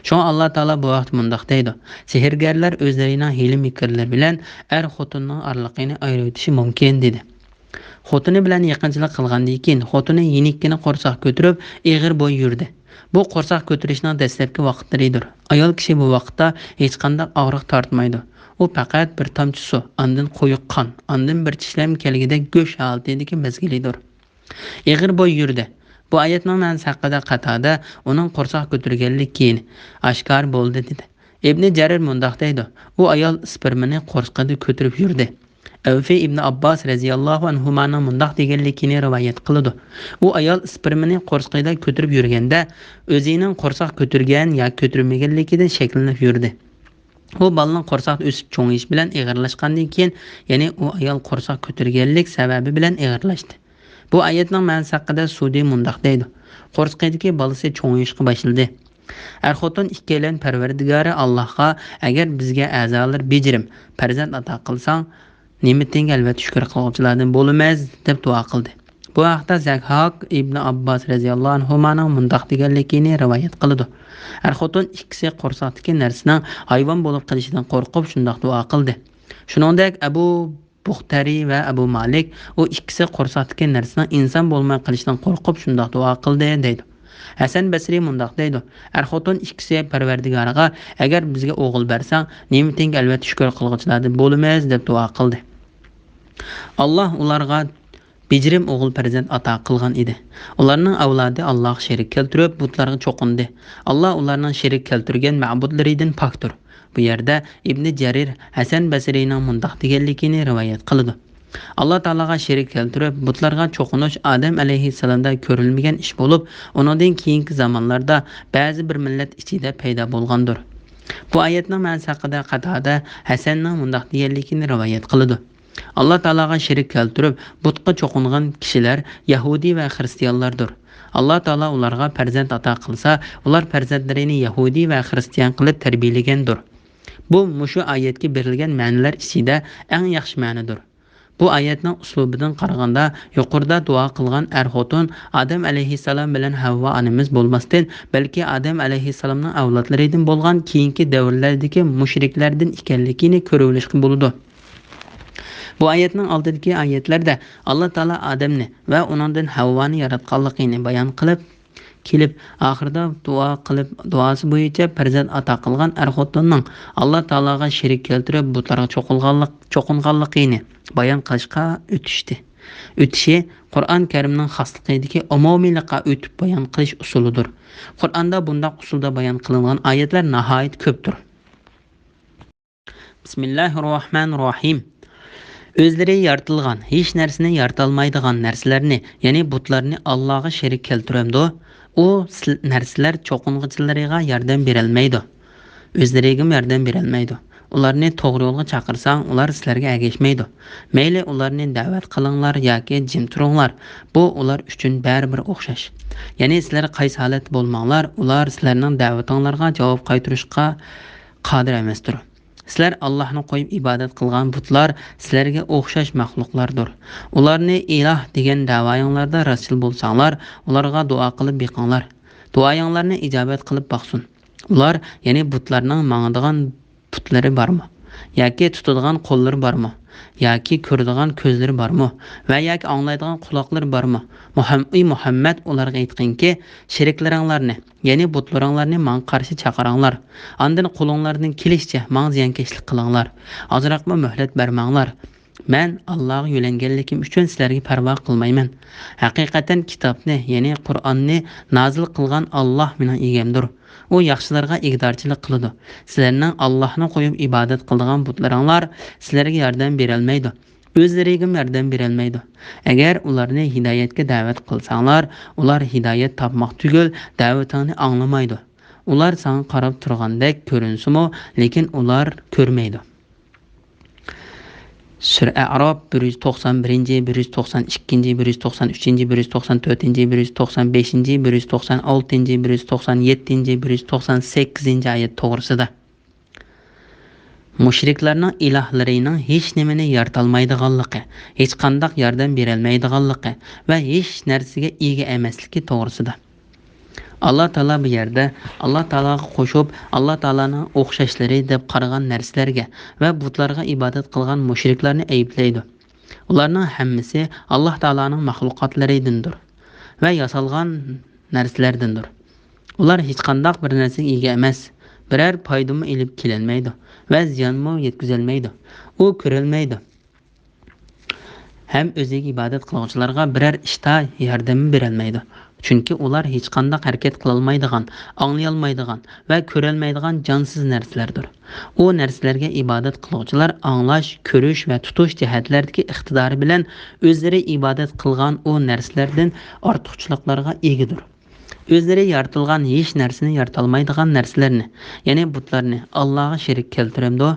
شۇڭا ئاللا تائالا بۇ ھەقتە مۇنداق دەيدۇ: «سېھىرگەرلەر ئۆزلىرىنىڭ ھىيلە-مىكىرلىرى بىلەن ئەر-خوتۇننىڭ ئارىلىقىنى ئايرىۋېتىشى مۇمكىن» دېدى. خوتۇنى بىلەن يېقىنچىلىق قىلغاندىن كېيىن، خوتۇنى يېنىككىنە قورساق كۆتۈرۈپ، ئېغىر بوي يۈردى. بۇ قورساق كۆتۈرۈشنىڭ دەسلەپكى ۋاقىتلىرىدۇر. ئايال كىشى بۇ ۋاقىتتا ھېچقانداق ئاغرىق تارتمايدۇ. ئۇ پەقەت بىر تامچە سۇ، ئاندىن قويۇق قان، ئاندىن بىر چىشلەم كەلگۈدەك گۆش ھالىتىدىكى مەزگىلىدۇر. ئېغىر بوي يۈردى. بۇ ئايەتنىڭ مەنىسى ھەققىدە قاتادە ئۇنىڭ قورساق كۆتۈرگەنلىكى كېيىن ئاشكارا بولدى دېدى. ئىبنى جەرىر مۇنداق دەيدۇ: «ئۇ ئايال ئىسپېرمىنى قورسىقىدا كۆتۈرۈپ يۈردى.» ئەۋفى ئىبنى ئابباس رەزىياللاھۇ ئەنھۇمانىڭ مۇنداق دېگەنلىكىنى رىۋايەت قىلىدۇ: «ئۇ ئايال ئىسپېرمىنى قورسىقىدا كۆتۈرۈپ يۈرگەندە، ئۆزىنىڭ قورساق كۆتۈرگەن يا كۆتۈرمىگەنلىكىدىن شەكلىنىپ يۈردى. ئۇ بالىنىڭ قورساقتا ئۆسۈپ چوڭىيىشى بىلەن ئېغىرلاشقاندىن كېيىن، يەنى ئۇ ئايال قورساق كۆتۈرگەنلىك سەۋەبى بىلەن ئېغىرلاشتى.» بۇ ئايەتنىڭ مەنىسى ھەققىدە سۇدى مۇنداق دەيدۇ: «قورسىقىدىكى بالىسى چوڭىيىشقا باشلىدى.» ئەر-خوتۇن ئىككىيلەن پەرۋەردىگارى ئاللاھقا: «ئەگەر بىزگە ئەزالىرى بېجىرىم، پەرزەنت ئاتا قىلساڭ، نېمىتىڭگە ئەلۋەتتە شۈكۈر قىلغۇچىلاردىن بولىمىز» دەپ دۇئا قىلدى. بۇ ھەقتە زەھھاك ئىبنى ئابباس رەزىياللاھۇ ئەنھۇمانىڭ مۇنداق دېگەنلىكىنى رىۋايەت قىلىدۇ: «ئەر-خوتۇن ئىككىسى قورساقتىكى نەرسىنىڭ ھايۋان بولۇپ قېلىشىدىن قورقۇپ شۇنداق دۇئا قىلدى. شۇنىڭدەك ئەبۇ بۇختەرى ۋە ئەبۇ مالىك، ئۇ ئىككىسى قورساقتىكى نەرسىنىڭ ئىنسان بولماي قېلىشىدىن قورقۇپ شۇنداق دۇئا قىلدى» دەيدۇ. ھەسەن بەسرى مۇنداق دەيدۇ: «ئەر-خوتۇن ئىككىسى پەرۋەردىگارىغا، ئەگەر بىزگە ئوغۇل بەرسەڭ، نېمىتىڭگە ئەلۋەتتە شۈكۈر قىلغۇچىلاردىن بولىمىز» دەپ دۇئا قىلدى. ئاللاھ ئۇلارغا بېجىرىم ئوغۇل پەرزەنت ئاتا قىلغان ئىدى. ئۇلارنىڭ ئەۋلادى ئاللاھقا شېرىك كەلتۈرۈپ، بۇتلارغا چوقۇندى. ئاللاھ ئۇلارنىڭ شېرىك كەلتۈرگەن مەبۇدلىرىدىن پاكتۇر. بۇ يەردە ئىبنى جەرىر ھەسەن بەسرىنىڭ مۇنداق دېگەنلىكىنى رىۋايەت قىلىدۇ: «ئاللا تائالاغا شېرىك كەلتۈرۈپ، بۇتلارغا چوقۇنۇش ئادەم ئەلەيھىسسالامدا كۆرۈلمىگەن ئىش بولۇپ، ئۇنىڭدىن كېيىنكى زامانلاردا بەزى بىر مىللەت ئىچىدە پەيدا بولغاندۇر.» بۇ ئايەتنىڭ مەنىسى ھەققىدە قاتادە ھەسەننىڭ مۇنداق دېگەنلىكىنى رىۋايەت قىلىدۇ: «ئاللا تائالاغا شېرىك كەلتۈرۈپ، بۇتقا چوقۇنغان كىشىلەر يەھۇدىي ۋە خىرىستىيانلاردۇر. ئاللا تائالا ئۇلارغا پەرزەنت ئاتا قىلسا، ئۇلار پەرزەنتلىرىنى يەھۇدىي ۋە خىرىستىيان قىلىپ تەربىيەلىگەندۇر. بۇ مۇشۇ ئايەتكە بېرىلگەن مەنىلەر ئىچىدە ئەڭ ياخشى مەنىدۇر.» بۇ ئايەتنىڭ ئۇسلۇبىدىن قارىغاندا، يۇقىرىدا دۇئا قىلغان ئەر-خوتۇن ئادەم ئەلەيھىسسالام بىلەن ھەۋۋا ئانىمىز بولماستىن، بەلكى ئادەم ئەلەيھىسسالامنىڭ ئەۋلادلىرىدىن بولغان كېيىنكى دەۋرلەردىكى مۇشرىكلەردىن ئىكەنلىكىنى كۆرۈۋېلىشقا بولىدۇ. بۇ ئايەتنىڭ ئالدىدىكى ئايەتلەردە ئاللا تائالا ئادەمنى ۋە ئۇنىڭدىن ھەۋۋانى ياراتقانلىقىنى بايان قىلىپ كېلىپ، ئاخىرىدا دۇئا قىلىپ، دۇئاسى بويىچە پەرزەنت ئاتا قىلغان ئەر-خوتۇننىڭ ئاللا تائالاغا شېرىك كەلتۈرۈپ، بۇتلارغا چوقۇنغانلىق-، چوقۇنغانلىقىنى بايان قىلىشقا ئۆتۈشتى. ئۆتۈشى قۇرئان كەرىمنىڭ خاسلىقىدىكى ئومۇمىيلىققا ئۆتۈپ بايان قىلىش ئۇسۇلىدۇر. قۇرئاندا بۇنداق ئۇسۇلدا بايان قىلىنغان ئايەتلەر ناھايىتى كۆپتۇر. بىسمىللاھىررەھمانىررەھىم. ئۆزلىرى يارىتىلغان، ھېچ نەرسىنى يارىتالمايدىغان نەرسىلەرنى، يەنى بۇتلارنى ئاللاغا شېرىك كەلتۈرەمدۇ؟ ئۇ سىل-، نەرسىلەر چوقۇنغۇچىلىرىغا ياردەم بېرەلمەيدۇ. ئۆزلىرىگىمۇ ياردەم بېرەلمەيدۇ. ئۇلارنى توغرا يولغا چاقىرساڭ، ئۇلار سىلەرگە ئەگەشمەيدۇ. مەيلى ئۇلارنى دەۋەت قىلىڭلار ياكى جىم تۇرۇڭلار، بۇ ئۇلار ئۈچۈن بەرىبىر ئوخشاش. يەنى سىلەر قايسى ھالەتتە بولماڭلار، ئۇلار سىلەرنىڭ دەۋىتىڭلارغا جاۋاب قايتۇرۇشقا قادىر ئەمەستۇر. سىلەر ئاللاھنى قويۇپ ئىبادەت قىلغان بۇتلار سىلەرگە ئوخشاش مەخلۇقلاردۇر. ئۇلارنى ئىلاھ دېگەن دەۋايىڭلاردا راستچىل بولساڭلار، ئۇلارغا دۇئا قىلىپ بېقىڭلار. دۇئايىڭلارنى ئىجابەت قىلىپ باقسۇن. ئۇلار، يەنى بۇتلارنىڭ ماڭىدىغان پۇتلىرى بارمۇ؟ ياكى تۇتىدىغان قوللىرى بارمۇ؟ ياكى كۆرىدىغان كۆزلىرى بارمۇ؟ ۋە ياكى ئاڭلايدىغان قۇلاقلىرى بارمۇ؟ مۇھەم-، ئى مۇھەممەد، ئۇلارغا ئېيتقىنكى، شېرىكلىرىڭلارنى، يەنى بۇتلىرىڭلارنى ماڭا قارشى چاقىرىڭلار. ئاندىن قولۇڭلاردىن كېلىشىچە ماڭا زىيانكەشلىك قىلىڭلار. ئازراقمۇ مۆھلەت بەرمەڭلار. مەن ئاللاغا يۆلەنگەنلىكىم ئۈچۈن سىلەرگە پەرۋا قىلمايمەن. ھەقىقەتەن كىتابنى، يەنى قۇرئاننى نازىل قىلغان ئاللاھ مېنىڭ ئىگەمدۇر. ئۇ ياخشىلارغا ئىگىدارچىلىق قىلىدۇ. سىلەرنىڭ ئاللاھنى قويۇپ ئىبادەت قىلىدىغان بۇتلىرىڭلار سىلەرگە ياردەم بېرەلمەيدۇ. ئۆزلىرىگىمۇ ياردەم بېرەلمەيدۇ. ئەگەر ئۇلارنى ھىدايەتكە دەۋەت قىلساڭلار، ئۇلار ھىدايەت تاپماق تۈگۈل، دەۋىتىڭنى ئاڭلىمايدۇ. ئۇلار ساڭا قاراپ تۇرغاندەك كۆرۈنسىمۇ، لېكىن ئۇلار كۆرمەيدۇ. سۈرە ئەئراپ بىر يۈز توقسان بىرىنچى، بىر يۈز توقسان ئىككىنچى، بىر يۈز توقسان ئۈچىنچى، بىر يۈز توقسان تۆتىنچى، بىر يۈز توقسان بەشىنچى، بىر يۈز توقسان ئالتىنچى، بىر يۈز توقسان يەتتىنچى، بىر يۈز توقسان سەككىزىنچى ئايەت توغرىسىدا. مۇشرىكلارنىڭ ئىلاھلىرىنىڭ ھېچنېمىنى يارىتالمايدىغانلىقى، ھېچقانداق ياردەم بېرەلمەيدىغانلىقى ۋە ھېچ نەرسىگە ئىگە ئەمەسلىكى توغرىسىدا. ئاللا تائالا بۇ يەردە ئاللا تائالاغا قوشۇپ، ئاللا تائالانىڭ ئوخشاشلىرى دەپ قارىغان نەرسىلەرگە ۋە بۇتلارغا ئىبادەت قىلغان مۇشرىكلارنى ئەيىبلەيدۇ. ئۇلارنىڭ ھەممىسى ئاللا تائالانىڭ مەخلۇقاتلىرىدىندۇر ۋە ياسالغان نەرسىلەردىندۇر. ئۇلار ھېچقانداق بىر نەرسىگە ئىگە ئەمەس، بىرەر پايدىمۇ ئېلىپ كېلەلمەيدۇ ۋە زىيانمۇ يەتكۈزەلمەيدۇ. ئۇ كۆرەلمەيدۇ. ھەم ئۆزىگە ئىبادەت قىلغۇچىلارغا بىرەر ئىشتا ياردەممۇ بېرەلمەيدۇ. چۈنكى ئۇلار ھېچقانداق ھەرىكەت قىلالمايدىغان، ئاڭلىيالمايدىغان ۋە كۆرەلمەيدىغان جانسىز نەرسىلەردۇر. ئۇ نەرسىلەرگە ئىبادەت قىلغۇچىلار ئاڭلاش، كۆرۈش ۋە تۇتۇش جەھەتلەردىكى ئىقتىدارى بىلەن ئۆزلىرى ئىبادەت قىلغان ئۇ نەرسىلەردىن ئارتۇقچىلىقلارغا ئىگىدۇر. ئۆزلىرى يارىتىلغان ھېچ نەرسىنى يارىتالمايدىغان نەرسىلەرنى، يەنى بۇتلارنى ئاللاغا شېرىك كەلتۈرەمدۇ؟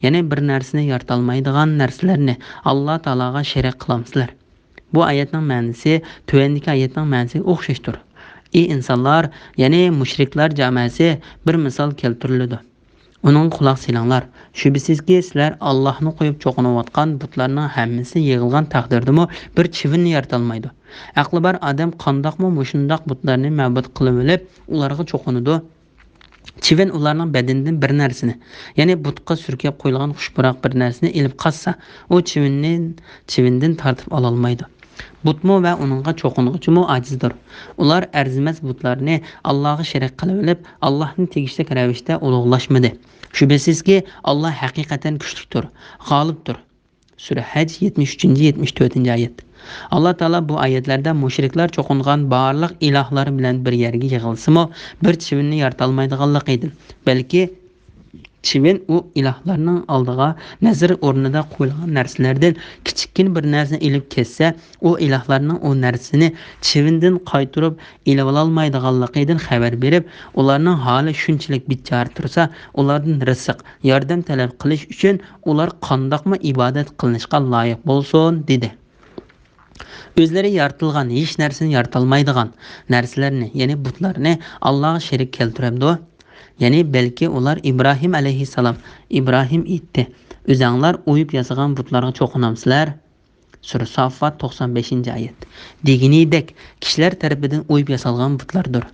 يەنى بىر نەرسىنى يارىتالمايدىغان نەرسىلەرنى ئاللا تائالاغا شېرىك قىلامسىلەر؟ بۇ ئايەتنىڭ مەنىسى تۆۋەندىكى ئايەتنىڭ مەنىسىگە ئوخشاشتۇر. ئى ئىنسانلار، يەنى مۇشرىكلار جامائەسى، بىر مىسال كەلتۈرۈلىدۇ. ئۇنىڭغا قۇلاق سېلىڭلار. شۈبھىسىزكى، سىلەر ئاللاھنى قويۇپ چوقۇنۇۋاتقان بۇتلارنىڭ ھەممىسى يىغىلغان تەقدىردىمۇ بىر چىۋىننى يارىتالمايدۇ. ئەقلى بار ئادەم قانداقمۇ مۇشۇنداق بۇتلارنى مەبۇد قىلىۋېلىپ، ئۇلارغا چوقۇنىدۇ؟ چىۋىن ئۇلارنىڭ بەدىنىدىن بىر نەرسىنى، يەنى بۇتقا سۈركەپ قويۇلغان خۇش پۇراق بىر نەرسىنى ئېلىپ قاچسا، ئۇ چىۋىننى، چىۋىندىن تارتىپ ئالالمايدۇ. بۇتمۇ ۋە ئۇنىڭغا چوقۇنغۇچىمۇ ئاجىزدۇر. ئۇلار ئەرزىمەس بۇتلارنى ئاللاغا شېرىك قىلىۋېلىپ، ئاللاھنى تېگىشلىك رەۋىشتە ئۇلۇغلاشمىدى. شۈبھىسىزكى، ئاللا ھەقىقەتەن كۈچلۈكتۇر، غالىبتۇر. سۈرە ھەج، يەتمىش ئۈچىنچى، يەتمىش تۆتىنچى ئايەت. ئاللا تائالا بۇ ئايەتلەردە مۇشرىكلار چوقۇنغان بارلىق ئىلاھلار بىلەن بىر يەرگە يىغىلسىمۇ، بىر چىۋىننى يارىتالمايدىغانلىقىدىن، بەلكى چىۋىن ئۇ ئىلاھلارنىڭ ئالدىغا نەزىر ئورنىدا قويۇلغان نەرسىلەردىن كىچىككىنە بىر نەرسىنى ئېلىپ كەتسە، ئۇ ئىلاھلارنىڭ ئۇ نەرسىنى چىۋىندىن قايتۇرۇپ ئېلىۋالالمايدىغانلىقىدىن خەۋەر بېرىپ، ئۇلارنىڭ ھالى شۇنچىلىك بىچارە تۇرسا، ئۇلاردىن رىزىق، ياردەم تەلەپ قىلىش ئۈچۈن ئۇلار قانداقمۇ ئىبادەت قىلىنىشقا لايىق بولسۇن؟ دېدى. ئۆزلىرى يارىتىلغان ھېچ نەرسىنى يارىتالمايدىغان نەرسىلەرنى، يەنى بۇتلارنى ئاللاغا شېرىك كەلتۈرەمدۇ؟ يەنى بەلكى ئۇلار ئىبراھىم ئەلەيھىسسالام، ئىبراھىم ئېيتتى، ئۆزەڭلار ئويۇپ ياسىغان بۇتلارغا چوقۇنامسىلەر؟ سۈرە ساففات، توقسان بەشىنچى ئايەت. دېگىنىدەك، كىشىلەر تەرىپىدىن ئويۇپ ياسالغان بۇتلاردۇر.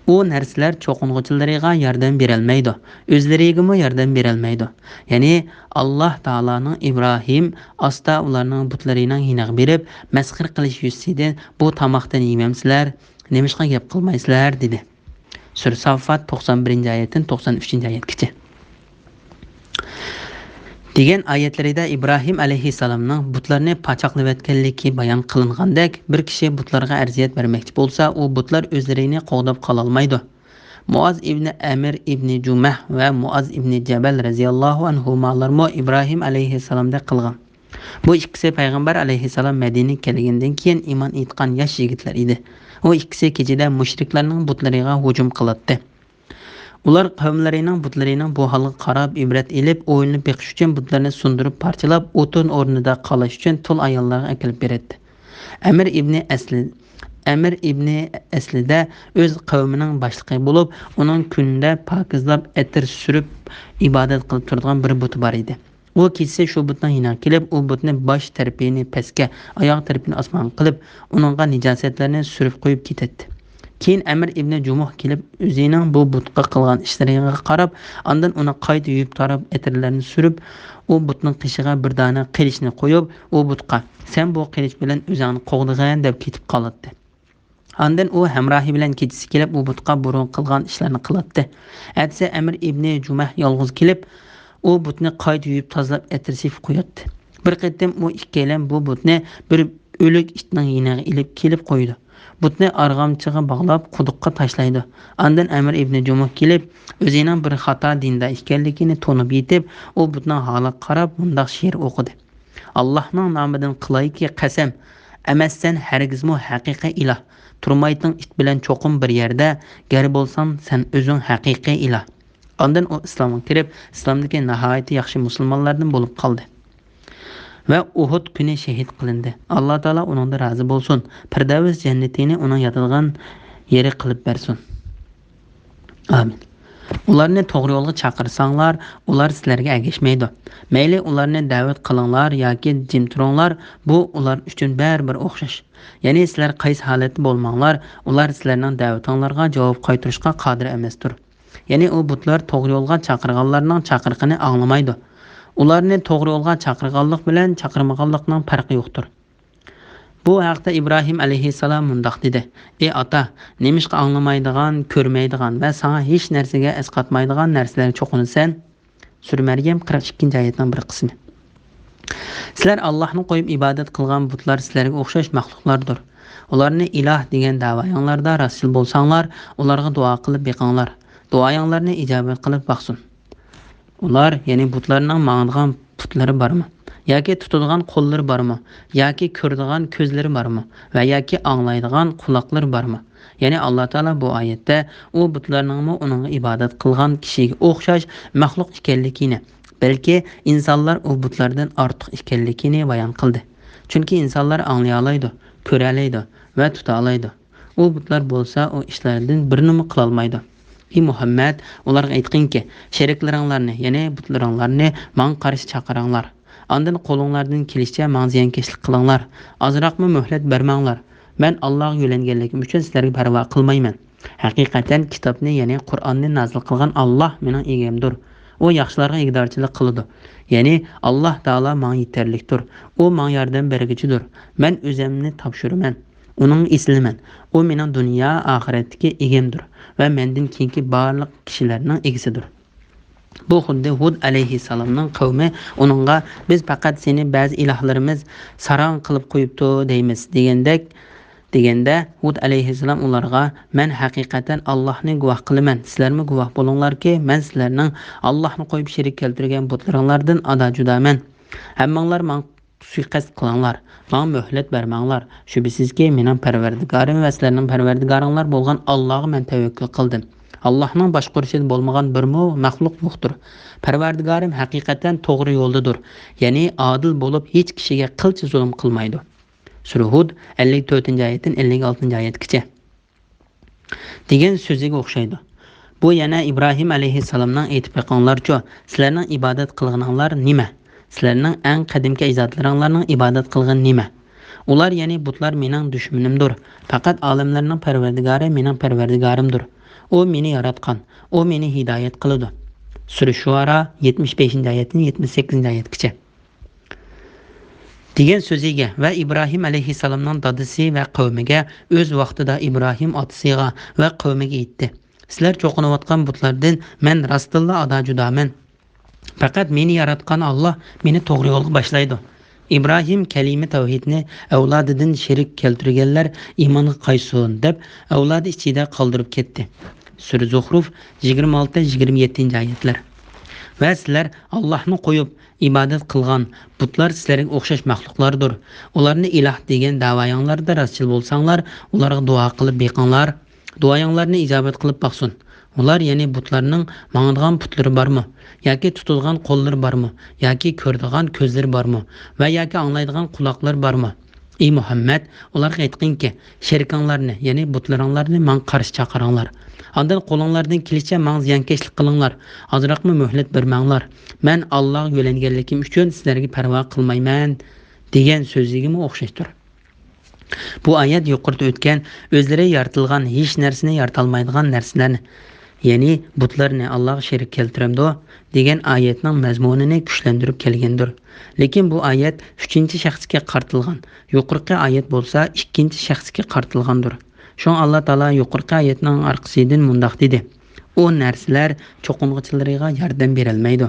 ئۇ نەرسىلەر چوقۇنغۇچىلىرىغا ياردەم بېرەلمەيدۇ، ئۆزلىرىگىمۇ ياردەم بېرەلمەيدۇ. يەنى، ئاللا تائالانىڭ ئىبراھىم ئاستا ئۇلارنىڭ بۇتلىرىنىڭ يېنىغا بېرىپ، مەسخىرە قىلىش يۈزىسىدىن، بۇ تاماقتىن يېمەمسىلەر؟ نېمىشقا گەپ قىلمايسىلەر؟ دېدى. سۈرە ساففات، توقسان بىرىنچى ئايەتتىن توقسان ئۈچىنچى ئايەتكىچە. دېگەن ئايەتلىرىدە ئىبراھىم ئەلەيھىسسالامنىڭ بۇتلارنى پاچاقلىۋەتكەنلىكى بايان قىلىنغاندەك، بىر كىشى بۇتلارغا ئەزىيەت بەرمەكچى بولسا، ئۇ بۇتلار ئۆزلىرىنى قوغداپ قالالمايدۇ. مۇئاز ئىبنى ئەمىر ئىبنى جۇمەھ ۋە مۇئاز ئىبنى جەبەل رەزىياللاھۇ ئەنھۇمالارمۇ ئىبراھىم ئەلەيھىسسالامدەك قىلغان. بۇ ئىككىسى پەيغەمبەر ئەلەيھىسسالام مەدىنىگە كەلگەندىن كېيىن ئىمان ئېيتقان ياش يىگىتلەر ئىدى. ئۇ ئىككىسى كېچىدە مۇشرىكلارنىڭ بۇتلىرىغا ھۇجۇم قىلاتتى. ئۇلار قەۋملىرىنىڭ بۇتلىرىنىڭ بۇ ھالغا قاراپ ئىبرەت ئېلىپ، ئويلىنىپ بېقىش ئۈچۈن بۇتلىرىنى سۇندۇرۇپ پارچىلاپ، ئوتۇن ئورنىدا قالاش ئۈچۈن تۇل ئاياللارغا ئەكېلىپ بېرەتتى. ئەمىر ئىبنى ئەسلى، ئەمىر ئىبنى ئەسلىدە ئۆز قەۋمىنىڭ باشلىقى بولۇپ، ئۇنىڭ كۈندە پاكىزلاپ، ئەتىر سۈرۈپ، ئىبادەت قىلىپ تۇرىدىغان بىر بۇتى بار ئىدى. ئۇ كېچىسى شۇ بۇتنىڭ يېنىغا كېلىپ، ئۇ بۇتنى باش تەرىپىنى پەسكە، ئاياغ تەرىپىنى ئاسمانغا قىلىپ، ئۇنىڭغا نىجاسەتلەرنى سۈرۈپ قويۇپ كېتەتتى. كېيىن ئەمىر ئىبنى جۇمۇھ كېلىپ، ئۆزىنىڭ بۇ بۇتقا قىلغان ئىشلىرىغا قاراپ، ئاندىن ئۇنى قايتا يۇيۇپ تاراپ، ئەتىرلەرنى سۈرۈپ، ئۇ بۇتنىڭ قېشىغا بىر دانە قىلىچنى قويۇپ، ئۇ بۇتقا، «سەن بۇ قىلىچ بىلەن ئۆزۈڭنى قوغدىغىن» دەپ كېتىپ قالاتتى. ئاندىن ئۇ ھەمراھى بىلەن كېچىسى كېلىپ، ئۇ بۇتقا بۇرۇن قىلغان ئىشلارنى قىلاتتى. ئەتىسى ئەمىر ئىبنى جۇمەھ يالغۇز كېلىپ، ئۇ بۇتنى قايتا يۇيۇپ تازىلاپ، ئەتىر سېپىپ قوياتتى. بىر قېتىم ئۇ ئىككىيلەن بۇ بۇتنى بىر ئۆلۈك ئىتنىڭ يېنىغا ئېلىپ كېلىپ قويىدۇ. بۇتنى ئارغامچىغا باغلاپ، قۇدۇققا تاشلايدۇ. ئاندىن ئەمىر ئىبنى جۇمۇھ كېلىپ، ئۆزىنىڭ بىر خاتا دىندا ئىكەنلىكىنى تونۇپ يېتىپ، ئۇ بۇتنىڭ ھالىغا قاراپ مۇنداق شېئىر ئوقۇدى: «ئاللاھنىڭ نامىدىن قىلايكى قەسەم، ئەمەسسەن ھەرگىزمۇ ھەقىقىي ئىلاھ. تۇرمايتتىڭ ئىت بىلەن چوقۇم بىر يەردە، گەر بولساڭ سەن ئۆزۈڭ ھەقىقىي ئىلاھ.» ئاندىن ئۇ ئىسلامغا كىرىپ، ئىسلامدىكى ناھايىتى ياخشى مۇسۇلمانلاردىن بولۇپ قالدى. ۋە ئۇھۇد كۈنى شېھىت قىلىندى. ئاللا تائالا ئۇنىڭدىن رازى بولسۇن. پىردەۋس جەننىتىنى ئۇنىڭ ياتىدىغان يېرى قىلىپ بەرسۇن. ئامىن. ئۇلارنى توغرا يولغا چاقىرساڭلار، ئۇلار سىلەرگە ئەگەشمەيدۇ. مەيلى ئۇلارنى دەۋەت قىلىڭلار ياكى جىم تۇرۇڭلار، بۇ ئۇلار ئۈچۈن بەرىبىر ئوخشاش. يەنى سىلەر قايسى ھالەتتە بولماڭلار، ئۇلار سىلەرنىڭ دەۋىتىڭلارغا جاۋاب قايتۇرۇشقا قادىر ئەمەستۇر. يەنى ئۇ بۇتلار توغرا يولغا چاقىرغانلارنىڭ چاقىرىقىنى ئاڭلىمايدۇ. ئۇلارنى توغرا يولغا چاقىرغانلىق بىلەن چاقىرمىغانلىقنىڭ پەرقى يوقتۇر. بۇ ھەقتە ئىبراھىم ئەلەيھىسسالام مۇنداق دېدى: «ئى ئاتا، نېمىشقا ئاڭلىمايدىغان، كۆرمەيدىغان ۋە ساڭا ھېچ نەرسىگە ئەسقاتمايدىغان نەرسىلەرگە چوقۇنىسەن؟» سۈرە مەريەم، قىرىق ئىككىنچى ئايەتنىڭ بىر قىسمى. سىلەر ئاللاھنى قويۇپ ئىبادەت قىلغان بۇتلار سىلەرگە ئوخشاش مەخلۇقلاردۇر. ئۇلارنى ئىلاھ دېگەن دەۋايىڭلاردا راستچىل بولساڭلار، ئۇلارغا دۇئا قىلىپ بېقىڭلار. دۇئايىڭلارنى ئىجابەت قىلىپ باقسۇن. ئۇلار، يەنى بۇتلارنىڭ ماڭىدىغان پۇتلىرى بارمۇ؟ ياكى تۇتىدىغان قوللىرى بارمۇ؟ ياكى كۆرىدىغان كۆزلىرى بارمۇ؟ ۋە ياكى ئاڭلايدىغان قۇلاقلىرى بارمۇ؟ يەنى ئاللا تائالا بۇ ئايەتتە ئۇ بۇتلارنىڭمۇ ئۇنىڭغا ئىبادەت قىلغان كىشىگە ئوخشاش مەخلۇق ئىكەنلىكىنى، بەلكى ئىنسانلار ئۇ بۇتلاردىن ئارتۇق ئىكەنلىكىنى بايان قىلدى. چۈنكى ئىنسانلار ئاڭلىيالايدۇ، كۆرەلەيدۇ ۋە تۇتالايدۇ. ئۇ بۇتلار بولسا ئۇ ئىشلاردىن بىرىنىمۇ قىلالمايدۇ. ئى مۇھەممەد، ئۇلارغا ئېيتقىنكى، شېرىكلىرىڭلارنى، يەنى بۇتلىرىڭلارنى ماڭا قارشى چاقىرىڭلار. ئاندىن قولۇڭلاردىن كېلىشىچە ماڭا زىيانكەشلىك قىلىڭلار. ئازراقمۇ مۆھلەت بەرمەڭلار. مەن ئاللاغا يۆلەنگەنلىكىم ئۈچۈن سىلەرگە پەرۋا قىلمايمەن. ھەقىقەتەن كىتابنى، يەنى قۇرئاننى نازىل قىلغان ئاللا مېنىڭ ئىگەمدۇر. ئۇ ياخشىلارغا ئىگىدارچىلىق قىلىدۇ. يەنى ئاللا تائالا ماڭا يېتەرلىكتۇر. ئۇ ماڭا ياردەم بەرگۈچىدۇر. مەن ئۆزۈمنى تاپشۇرىمەن. ئۇنىڭغا ئېسىلىمەن. ئۇ مېنىڭ دۇنيا ئاخىرەتتىكى ئىگەمدۇر ۋە مەندىن كېيىنكى بارلىق كىشىلەرنىڭ ئىگىسىدۇر. بۇ خۇددى ھۇد ئەلەيھىسسالامنىڭ قەۋمى ئۇنىڭغا، «بىز پەقەت سېنى بەزى ئىلاھلىرىمىز ساراڭ قىلىپ قويۇپتۇ دەيمىز» دېگەندەك، دېگەندە، ھۇد ئەلەيھىسسالام ئۇلارغا، «مەن ھەقىقەتەن ئاللاھنى گۇۋاھ قىلىمەن، سىلەرمۇ گۇۋاھ بولۇڭلاركى، مەن سىلەرنىڭ ئاللاھنى قويۇپ شېرىك كەلتۈرگەن بۇتلىرىڭلاردىن ئادا جۇدامەن. ھەممىڭلار ماڭا سۇيىقەست قىلىڭلار، ماڭا مۆھلەت بەرمەڭلار. شۈبھىسىزكى، مېنىڭ پەرۋەردىگارىم ۋە سىلەرنىڭ پەرۋەردىگارىڭلار بولغان ئاللاغا مەن تەۋەككۈل قىلدىم. ئاللاھنىڭ باشقۇرۇشىدا بولمىغان بىرمۇ مەخلۇق يوقتۇر. پەرۋەردىگارىم ھەقىقەتەن توغرا يولدىدۇر، يەنى ئادىل بولۇپ، ھېچ كىشىگە قىلچە زۇلۇم قىلمايدۇ.» سۈرە ھۇد، ئەللىك تۆتىنچى ئايەتتىن ئەللىك ئالتىنچى ئايەتكىچە. دېگەن سۆزىگە ئوخشايدۇ. بۇ يەنە ئىبراھىم ئەلەيھىسسالامنىڭ، «ئېيتىپ بېقىڭلارچۇ، سىلەرنىڭ ئىبادەت قىلغىنىڭلار نېمە؟ سىلەرنىڭ ئەڭ قەدىمكى ئەجدادلىرىڭلارنىڭ ئىبادەت قىلغىنى نېمە؟» ئۇلار، يەنى بۇتلار، «مېنىڭ دۈشمىنىمدۇر. پەقەت ئالەملەرنىڭ پەرۋەردىگارى مېنىڭ پەرۋەردىگارىمدۇر. ئۇ مېنى ياراتقان، ئۇ مېنى ھىدايەت قىلىدۇ.» سۈرە شۇئارا، يەتمىش بەشىنچى ئايەتتىن يەتمىش سەككىزىنچى ئايەتكىچە. دېگەن سۆزىگە ۋە ئىبراھىم ئەلەيھىسسالامنىڭ دادىسى ۋە قەۋمىگە، ئۆز ۋاقتىدا ئىبراھىم ئاتىسىغا ۋە قەۋمىگە ئېيتتى، «سىلەر چوقۇنۇۋاتقان بۇتلاردىن مەن راستتىنلا ئادا جۇدامەن. پەقەت مېنى ياراتقان ئاللا مېنى توغرا يولغا باشلايدۇ. ئىبراھىم كەلىمە تەۋھىدنى ئەۋلادىدىن شېرىك كەلتۈرگەنلەر ئىمانغا قايتسۇن دەپ، ئەۋلادى ئىچىدە قالدۇرۇپ كەتتى. سۈرە زۇخرۇف، يىگىرمە ئالتە، يىگىرمە يەتتىنچى ئايەتلەر. ۋە سىلەر ئاللاھنى قويۇپ ئىبادەت قىلغان بۇتلار سىلەرگە ئوخشاش مەخلۇقلاردۇر. ئۇلارنى ئىلاھ دېگەن دەۋايىڭلاردا راستچىل بولساڭلار، ئۇلارغا دۇئا قىلىپ بېقىڭلار. دۇئايىڭلارنى ئىجابەت قىلىپ باقسۇن. ئۇلار، يەنى بۇتلارنىڭ ماڭىدىغان پۇتلىرى بارمۇ؟ ياكى تۇتىدىغان قوللىرى بارمۇ؟ ياكى كۆرىدىغان كۆزلىرى بارمۇ؟ ۋە ياكى ئاڭلايدىغان قۇلاقلىرى بارمۇ؟ ئى مۇھەممەد، ئۇلارغا ئېيتقىنكى، شېرىكىڭلارنى، يەنى بۇتلىرىڭلارنى ماڭا قارشى چاقىرىڭلار. ئاندىن قولۇڭلاردىن كېلىشىچە ماڭا زىيانكەشلىك قىلىڭلار. ئازراقمۇ مۆھلەت بەرمەڭلار. مەن ئاللاغا يۆلەنگەنلىكىم ئۈچۈن سىلەرگە پەرۋا قىلمايمەن، دېگەن سۆزىگىمۇ ئوخشاشتۇر. بۇ ئايەت يۇقىرىدا ئۆتكەن، ئۆزلىرى يارىتىلغان ھېچ نەرسىنى يارىتالمايدىغان نەرسىلەرنى، يەنى بۇتلارنى ئاللاغا شېرىك كەلتۈرەمدۇ؟ دېگەن ئايەتنىڭ مەزمۇنىنى كۈچلەندۈرۈپ كەلگەندۇر. لېكىن بۇ ئايەت ئۈچىنچى شەخسكە قارىتىلغان، يۇقىرىقى ئايەت بولسا ئىككىنچى شەخسكە قارىتىلغاندۇر. شۇڭا ئاللا تائالا يۇقىرىقى ئايەتنىڭ ئارقىسىدىن مۇنداق دېدى: ئۇ نەرسىلەر چوقۇنغۇچىلىرىغا ياردەم بېرەلمەيدۇ،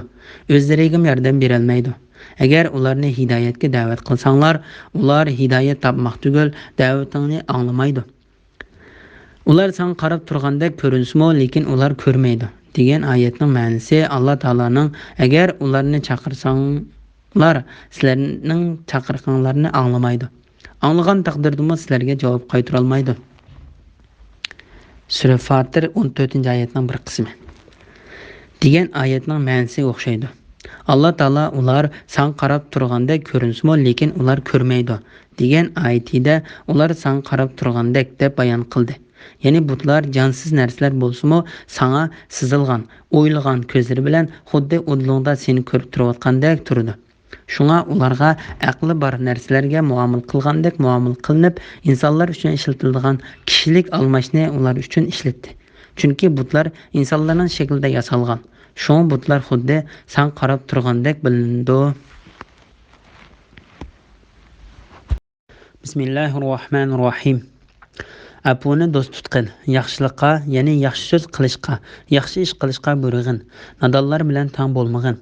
ئۆزلىرىگىمۇ ياردەم بېرەلمەيدۇ. ئەگەر ئۇلارنى ھىدايەتكە دەۋەت قىلساڭلار، ئۇلار ھىدايەت تاپماق تۈگۈل، دەۋىتىڭنى ئاڭلىمايدۇ. ئۇلار ساڭا قاراپ تۇرغاندەك كۆرۈنسىمۇ، لېكىن ئۇلار كۆرمەيدۇ، دېگەن ئايەتنىڭ مەنىسى ئاللا تائالانىڭ، ئەگەر ئۇلارنى چاقىرساڭلار، سىلەرنىڭ چاقىرىقىڭلارنى ئاڭلىمايدۇ. ئاڭلىغان تەقدىردىمۇ سىلەرگە جاۋاب قايتۇرالمايدۇ. سۈرە فاتىر، ئون تۆتىنچى ئايەتنىڭ بىر قىسمى. دېگەن ئايەتنىڭ مەنىسىگە ئوخشايدۇ. ئاللا تائالا ئۇلار ساڭا قاراپ تۇرغاندەك كۆرۈنسىمۇ، لېكىن ئۇلار كۆرمەيدۇ، دېگەن ئايىتىدە ئۇلار ساڭا قاراپ تۇرغاندەك دەپ بايان قىلدى. يەنى بۇتلار جانسىز نەرسىلەر بولسىمۇ، ساڭا سىزىلغان، ئويۇلغان كۆزلىرى بىلەن خۇددى ئۇدۇلۇڭدا سېنى كۆرۈپ تۇرۇۋاتقاندەك تۇرىدۇ. شۇڭا ئۇلارغا ئەقلى بار نەرسىلەرگە مۇئامىلە قىلغاندەك مۇئامىلە قىلىنىپ، ئىنسانلار ئۈچۈن ئىشلىتىلىدىغان كىشىلىك ئالماشنى ئۇلار ئۈچۈن ئىشلەتتى. چۈنكى بۇتلار ئىنسانلارنىڭ شەكلىدە ياسالغان. شۇڭا بۇتلار خۇددى ساڭا قاراپ تۇرغاندەك بىلىنىدۇ. بىسمىللاھىررەھمانىررەھىم. ئەپۇنى دوست تۇتقىن، ياخشىلىققا، يەنى ياخشى سۆز قىلىشقا، ياخشى ئىش قىلىشقا بۇيرۇغىن. نادانلار بىلەن تەڭ بولمىغىن،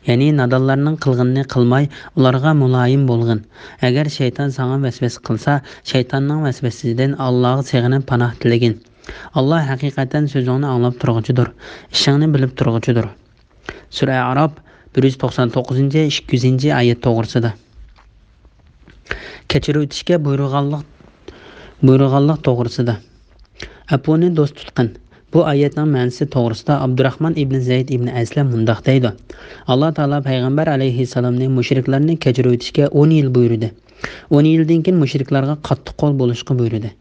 يەنى نادانلارنىڭ قىلغىنىنى قىلماي، ئۇلارغا مۇلايىم بولغىن. ئەگەر شەيتان ساڭا ۋەسۋەسە قىلسا، شەيتاننىڭ ۋەسۋەسىسىدىن ئاللاغا سېغىنىپ پاناھ تىلىگىن. ئاللا ھەقىقەتەن سۆزۈڭنى ئاڭلاپ تۇرغۇچىدۇر، ئىشىڭنى بىلىپ تۇرغۇچىدۇر. سۈرە ئەئراپ، بىر يۈز توقسان توققۇزىنچى، ئىككى يۈزىنچى ئايەت توغرىسىدا. كەچۈرۈۋېتىشكە بۇيرۇغانلىق، بۇيرۇغانلىق توغرىسىدا. ئەپۇنى دوست تۇتقىن. بۇ ئايەتنىڭ مەنىسى توغرىسىدا ئابدۇراخمان ئىبنى زەيد ئىبنى ئەسلەم مۇنداق دەيدۇ: ئاللا تائالا پەيغەمبەر ئەلەيھىسسالامنى مۇشرىكلارنى كەچۈرۈۋېتىشكە ئون يىل بۇيرۇدى. ئون يىلدىن كېيىن مۇشرىكلارغا قاتتىق قول بولۇشقا بۇيرۇدى.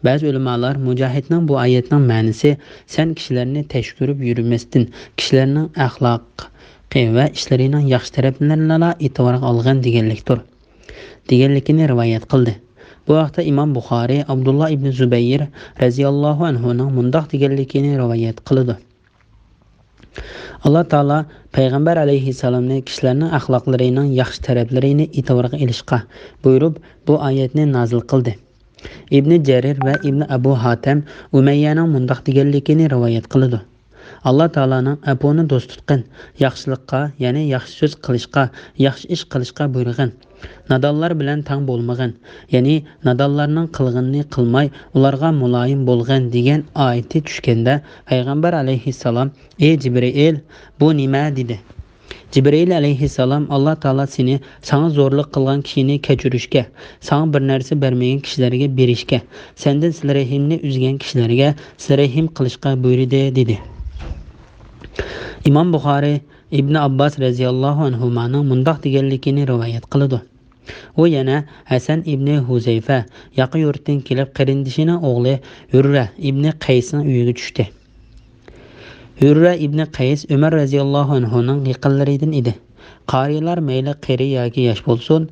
بەزى ئۆلىمالار مۇجاھىدنىڭ بۇ ئايەتنىڭ مەنىسى، سەن كىشىلەرنى تەشكۈرۈپ يۈرمەستىن، كىشىلەرنىڭ ئەخلاقى ۋە ئىشلىرىنىڭ ياخشى تەرەپلىرىنىلا ئېتىبارغا ئالغىن دېگەنلىكتۇر، دېگەنلىكىنى رىۋايەت قىلدى. بۇ ھەقتە ئىمام بۇخارىي ئابدۇللا ئىبنى زۇبەير رەزىياللاھۇ ئەنھۇنىڭ مۇنداق دېگەنلىكىنى رىۋايەت قىلىدۇ: ئاللا تائالا پەيغەمبەر ئەلەيھىسسالامنى كىشىلەرنىڭ ئەخلاقلىرىنىڭ ياخشى تەرەپلىرىنى ئېتىبارغا ئېلىشقا بۇيرۇپ، بۇ ئايەتنى نازىل قىلدى. ئىبنى جەرىر ۋە ئىبنى ئەبۇ ھاتەم ئۇمەييەنىڭ مۇنداق دېگەنلىكىنى رىۋايەت قىلىدۇ: ئاللا تائالانىڭ ئەپۇنى دوست تۇتقىن، ياخشىلىققا، يەنى ياخشى سۆز قىلىشقا، ياخشى ئىش قىلىشقا بۇيرۇغىن. نادانلار بىلەن تەڭ بولمىغىن، يەنى نادانلارنىڭ قىلغىنىنى قىلماي، ئۇلارغا مۇلايىم بولغىن دېگەن ئايىتى چۈشكەندە، پەيغەمبەر ئەلەيھىسسالام: ئى جىبرىئىل، بۇ نېمە؟ دېدى. جىبرىئىل ئەلەيھىسسالام: ئاللا تائالا سېنى ساڭا زورلۇق قىلغان كىشىنى كەچۈرۈشكە، ساڭا بىر نەرسە بەرمىگەن كىشىلەرگە بېرىشكە، سەندىن سىلە رەھىمنى ئۈزگەن كىشىلەرگە سىلە رەھىم قىلىشقا بۇيرۇدى، دېدى. ئىمام بۇخارىي ئىبنى ئابباس رەزىياللاھۇ ئەنھۇمانىڭ مۇنداق دېگەنلىكىنى رىۋايەت قىلىدۇ. ئۇ يەنە ھەسەن ئىبنى ھۇزەيفە ياقا يۇرتتىن كېلىپ، قېرىندىشىنىڭ ئوغلى ھۈررە ئىبنى قەيسنىڭ ئۆيىگە چۈشتى. ھۈررە ئىبنى قەيس ئۆمەر رەزىياللاھۇ ئەنھۇنىڭ يېقىنلىرىدىن ئىدى. قارىيلار مەيلى قېرى ياكى ياش بولسۇن،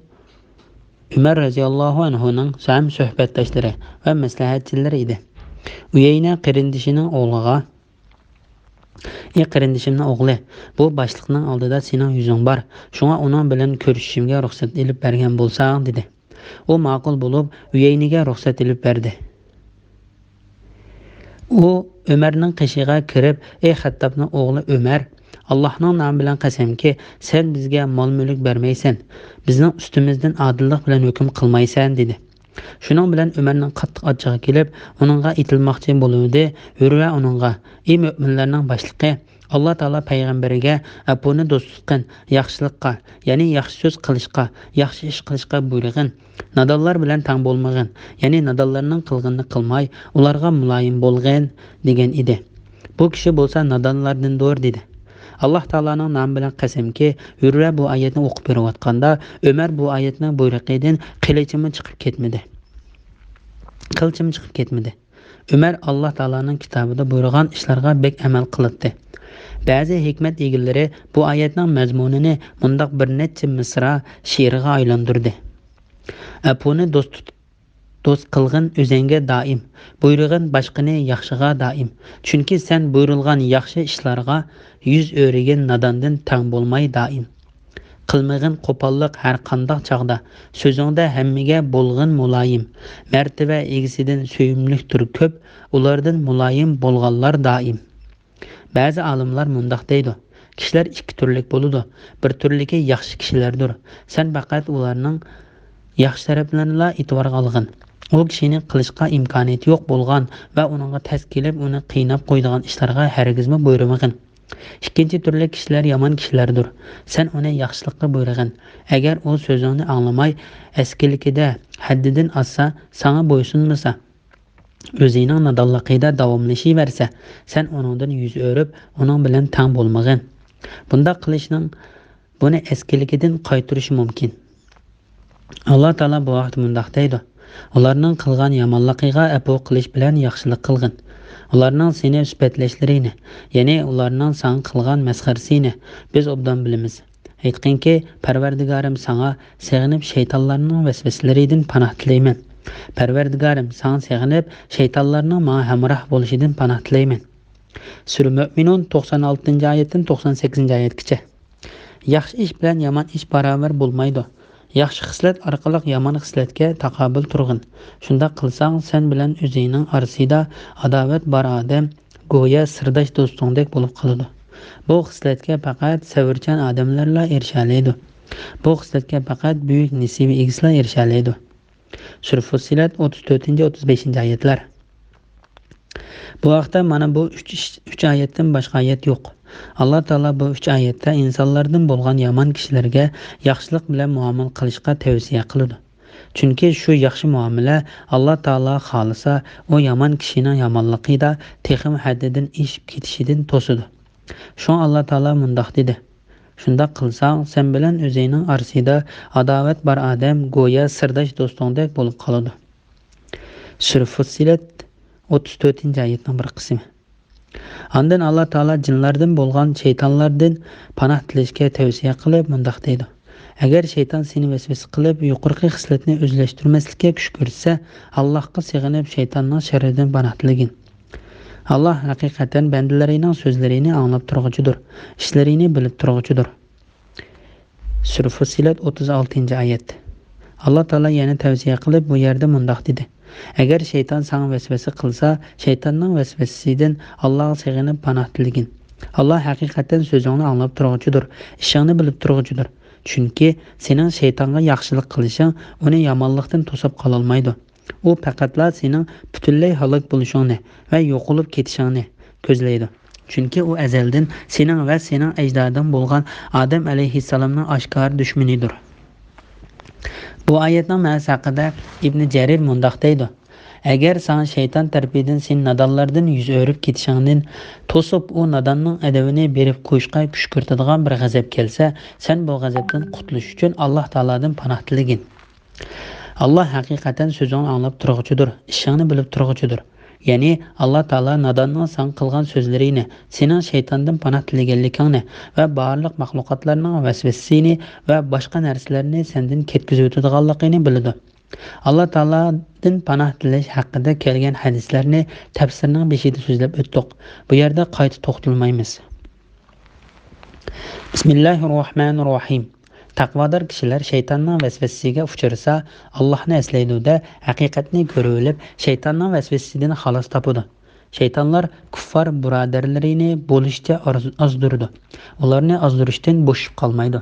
ئۆمەر رەزىياللاھۇ ئەنھۇنىڭ ھەم سۆھبەتداشلىرى ۋە مەسلىھەتچىلىرى ئىدى. ئۇيەينە قېرىندىشىنىڭ ئوغلىغا: ئى قېرىندىشىمنىڭ ئوغلى، بۇ باشلىقنىڭ ئالدىدا سېنىڭ يۈزۈڭ بار، شۇڭا ئۇنىڭ بىلەن كۆرۈشۈشۈمگە رۇخسەت ئېلىپ بەرگەن بولساڭ، دېدى. ئۇ ماقۇل بولۇپ، ئۇيەينىگە رۇخسەت ئېلىپ بەردى. ئۇ ئۆمەرنىڭ قېشىغا كىرىپ: ئى خەتتابنىڭ ئوغلى ئۆمەر، «ئاللاھنىڭ نامى بىلەن قەسەمكى، سەن بىزگە مال-مۈلۈك بەرمەيسەن، بىزنىڭ ئۈستىمىزدىن ئادىللىق بىلەن ھۆكۈم قىلمايسەن» دېدى. شۇنىڭ بىلەن ئۆمەرنىڭ قاتتىق ئاچچىقى كېلىپ، ئۇنىڭغا ئېتىلماقچى بولۇۋىدى. ئۆرۋە ئۇنىڭغا: «ئى مۆمىنلەرنىڭ باشلىقى، ئاللا تائالا پەيغەمبىرىگە ئەپۇنى دوست تۇتقىن، ياخشىلىققا، يەنى ياخشى سۆز قىلىشقا، ياخشى ئىش قىلىشقا بۇيرۇغىن. نادانلار بىلەن تەڭ بولمىغىن، يەنى نادانلارنىڭ قىلغىنىنى قىلماي، ئۇلارغا مۇلايىم بولغىن» دېگەن ئىدى. «بۇ كىشى بولسا نادانلاردىندۇر» دېدى. ئاللا تائالانىڭ نامى بىلەن قەسەمكى، ئۆرۋە بۇ ئايەتنى ئوقۇپ بېرىۋاتقاندا، ئۆمەر بۇ ئايەتنىڭ بۇيرۇقىدىن قىلىچىمۇ چىقىپ كەتمىدى. قىلچىمۇ چىقىپ كەتمىدى. ئۆمەر ئاللا تائالانىڭ كىتابىدا بۇيرۇغان ئىشلارغا بەك ئەمەل قىلاتتى. بەزى ھېكمەت ئىگىلىرى بۇ ئايەتنىڭ مەزمۇنىنى مۇنداق بىر نەچچە مىسرا شېئىرغا ئايلاندۇردى. ئەپۇنى دوست تۇت-، دوست قىلغىن ئۆزەڭگە دائىم، بۇيرۇغىن باشقىنى ياخشىغا دائىم. چۈنكى سەن بۇيرۇلغان ياخشى ئىشلارغا يۈز ئۆرۈگىن ناداندىن تەڭ بولماي دائىم. قىلمىغىن قوپاللىق ھەر قانداق چاغدا، سۆزۈڭدە ھەممىگە بولغىن مۇلايىم. مەرتىۋە ئىگىسىدىن سۆيۈملۈكتۇر كۆپ، ئۇلاردىن مۇلايىم بولغانلار دائىم. بەزى ئالىملار مۇنداق دەيدۇ: «كىشىلەر ئىككى تۈرلۈك بولىدۇ، بىر تۈرلۈكى ياخشى كىشىلەردۇر، سەن پەقەت ئۇلارنىڭ ياخشى تەرەپلىرىنىلا ئېتىبارغا ئالغىن. ئۇ كىشىنى قىلىشقا ئىمكانىيىتى يوق بولغان ۋە ئۇنىڭغا تەس كېلىپ، ئۇنى قىيناپ قويىدىغان ئىشلارغا ھەرگىزمۇ بۇيرۇمىغىن.» ئىككىنچى تۈرلۈك كىشىلەر يامان كىشىلەردۇر. سەن ئۇنى ياخشىلىققا بۇيرۇغىن. ئەگەر ئۇ سۆزۈڭنى ئاڭلىماي، ئەسكىلىكىدە ھەددىدىن ئاشسا، ساڭا بويسۇنمىسا، ئۆزىنىڭ نادانلىقىدا داۋاملىشىۋەرسە، سەن ئۇنىڭدىن يۈز ئۆرۈپ، ئۇنىڭ بىلەن تەڭ بولمىغىن. بۇنداق قىلىشنىڭ بۇنى ئەسكىلىكىدىن قايتۇرۇشى مۇمكىن. ئاللا تائالا بۇ ھەقتە مۇنداق دەيدۇ: «ئۇلارنىڭ قىلغان يامانلىقىغا ئەپۇ قىلىش بىلەن ياخشىلىق قىلغىن. ئۇلارنىڭ سېنى سۈپەتلەشلىرىنى، يەنى ئۇلارنىڭ ساڭا قىلغان مەسخىرىسىنى بىز ئوبدان بىلىمىز. ئېيتقىنكى، پەرۋەردىگارىم، ساڭا سېغىنىپ شەيتانلارنىڭ ۋەسۋەسىلىرىدىن پاناھ تىلەيمەن. پەرۋەردىگارىم، ساڭا سېغىنىپ شەيتانلارنىڭ ماڭا ھەمراھ بولۇشىدىن پاناھ تىلەيمەن.» سۈرە مۆمىنۇن، توقسان ئالتىنچى ئايەتتىن توقسان سەككىزىنچى ئايەتكىچە. ياخشى ئىش بىلەن يامان ئىش باراۋەر بولمايدۇ. ياخشى خىسلەت ئارقىلىق يامان خىسلەتكە تاقابىل تۇرغىن. شۇنداق قىلساڭ، سەن بىلەن ئۆزۈڭنىڭ ئارىسىدا ئاداۋەت بار ئادەم گويا سىرداش دوستۇڭدەك بولۇپ قالىدۇ. بۇ خىسلەتكە پەقەت سەۋرچان ئادەملەرلا ئېرىشەلەيدۇ. بۇ خىسلەتكە پەقەت بۈيۈك نېسىۋە ئىگىسىلا ئېرىشەلەيدۇ. سۈرە فۇسسىلەت، ئوتتۇز تۆتىنچى، ئوتتۇز بەشىنچى ئايەتلەر. بۇ ھەقتە مانا بۇ ئۈچ ئىش، ئۈچ ئايەتتىن باشقا ئايەت يوق. ئاللا تائالا بۇ ئۈچ ئايەتتە ئىنسانلاردىن بولغان يامان كىشىلەرگە ياخشىلىق بىلەن مۇئامىلە قىلىشقا تەۋسىيە قىلىدۇ. چۈنكى شۇ ياخشى مۇئامىلە، ئاللا تائالا خالىسا، ئۇ يامان كىشىنىڭ يامانلىقىدا تېخىمۇ ھەددىدىن ئېشىپ كېتىشىدىن توسىدۇ. شۇڭا ئاللا تائالا مۇنداق دېدى: «شۇنداق قىلساڭ، سەن بىلەن ئۆزۈڭنىڭ ئارىسىدا ئاداۋەت بار ئادەم گويا سىرداش دوستۇڭدەك بولۇپ قالىدۇ.» سۈرە فۇسسىلەت، ئوتتۇز تۆتىنچى ئايەتنىڭ بىر قىسمى. ئاندىن ئاللا تائالا جىنلاردىن بولغان شەيتانلاردىن پاناھ تىلەشكە تەۋسىيە قىلىپ مۇنداق دەيدۇ: «ئەگەر شەيتان سېنى ۋەسۋەسە قىلىپ، يۇقىرىقى خىسلەتنى ئۆزلەشتۈرمەسلىككە كۈچ كۆرسىتسە، ئاللاھقا سېغىنىپ، شەيتاننىڭ شەررىدىن پاناھ تىلىگىن. ئاللاھ ھەقىقەتەن بەندىلىرىنىڭ سۆزلىرىنى ئاڭلاپ تۇرغۇچىدۇر، ئىشلىرىنى بىلىپ تۇرغۇچىدۇر.» سۈرە فۇسسىلەت، ئوتتۇز ئالتىنچى ئايەت. ئاللا تائالا يەنە تەۋسىيە قىلىپ، بۇ يەردە مۇنداق دېدى: «ئەگەر شەيتان ساڭا ۋەسۋەسە قىلسا، شەيتاننىڭ ۋەسۋەسىسىدىن ئاللاغا سېغىنىپ پاناھ تىلىگىن. ئاللا ھەقىقەتەن سۆزۈڭنى ئاڭلاپ تۇرغۇچىدۇر، ئىشىڭنى بىلىپ تۇرغۇچىدۇر. چۈنكى سېنىڭ شەيتانغا ياخشىلىق قىلىشىڭ ئۇنى يامانلىقتىن توسۇپ قالالمايدۇ. ئۇ پەقەتلا سېنىڭ پۈتۈنلەي ھالاك بولۇشۇڭنى ۋە يوقىلىپ كېتىشىڭنى كۆزلەيدۇ. چۈنكى ئۇ ئەزەلدىن سېنىڭ ۋە سېنىڭ ئەجدادىڭ بولغان ئادەم ئەلەيھىسسالامنىڭ ئاشكارا دۈشمىنىدۇر.» بۇ ئايەتنىڭ مەنىسى ھەققىدە ئىبنى جەرىر مۇنداق دەيدۇ: «ئەگەر ساڭا شەيتان تەرىپىدىن سېنى نادانلاردىن يۈز ئۆرۈپ كېتىشىڭدىن توسۇپ، ئۇ ناداننىڭ ئەدىۋىنى بېرىپ قويۇشقا كۈچ كۆرسىتىدىغان بىر غەزەپ كەلسە، سەن بۇ غەزەپتىن قۇتۇلۇش ئۈچۈن ئاللا تائالادىن پاناھ تىلىگىن. ئاللا ھەقىقەتەن سۆزۈڭنى ئاڭلاپ تۇرغۇچىدۇر، ئىشىڭنى بىلىپ تۇرغۇچىدۇر.» يەنى ئاللا تائالا ناداننىڭ ساڭا قىلغان سۆزلىرىنى، سېنىڭ شەيتاندىن پاناھ تىلىگەنلىكىڭنى ۋە بارلىق مەخلۇقاتلارنىڭ ۋەسۋەسىسىنى ۋە باشقا نەرسىلەرنى سەندىن كەتكۈزۈۋېتىدىغانلىقىنى بىلىدۇ. ئاللا تائالادىن پاناھ تىلەش ھەققىدە كەلگەن ھەدىسلەرنى تەپسىرنىڭ بېشىدا سۆزلەپ ئۆتتۇق. بۇ يەردە قايتا توختىلمايمىز. بىسمىللاھىررەھمانىررەھىم. تەقۋادار كىشىلەر شەيتاننىڭ ۋەسۋەسىسىگە ئۇچرىسا، ئاللاھنى ئەسلەيدۇ-دە، ھەقىقەتنى كۆرۈۋېلىپ، شەيتاننىڭ ۋەسۋەسىسىدىن خالاس تاپىدۇ. شەيتانلار كۇففار بۇرادەرلىرىنى بولۇشىچە ئاز-، ئازدۇرىدۇ. ئۇلارنى ئازدۇرۇشتىن بوشىشىپ قالمايدۇ.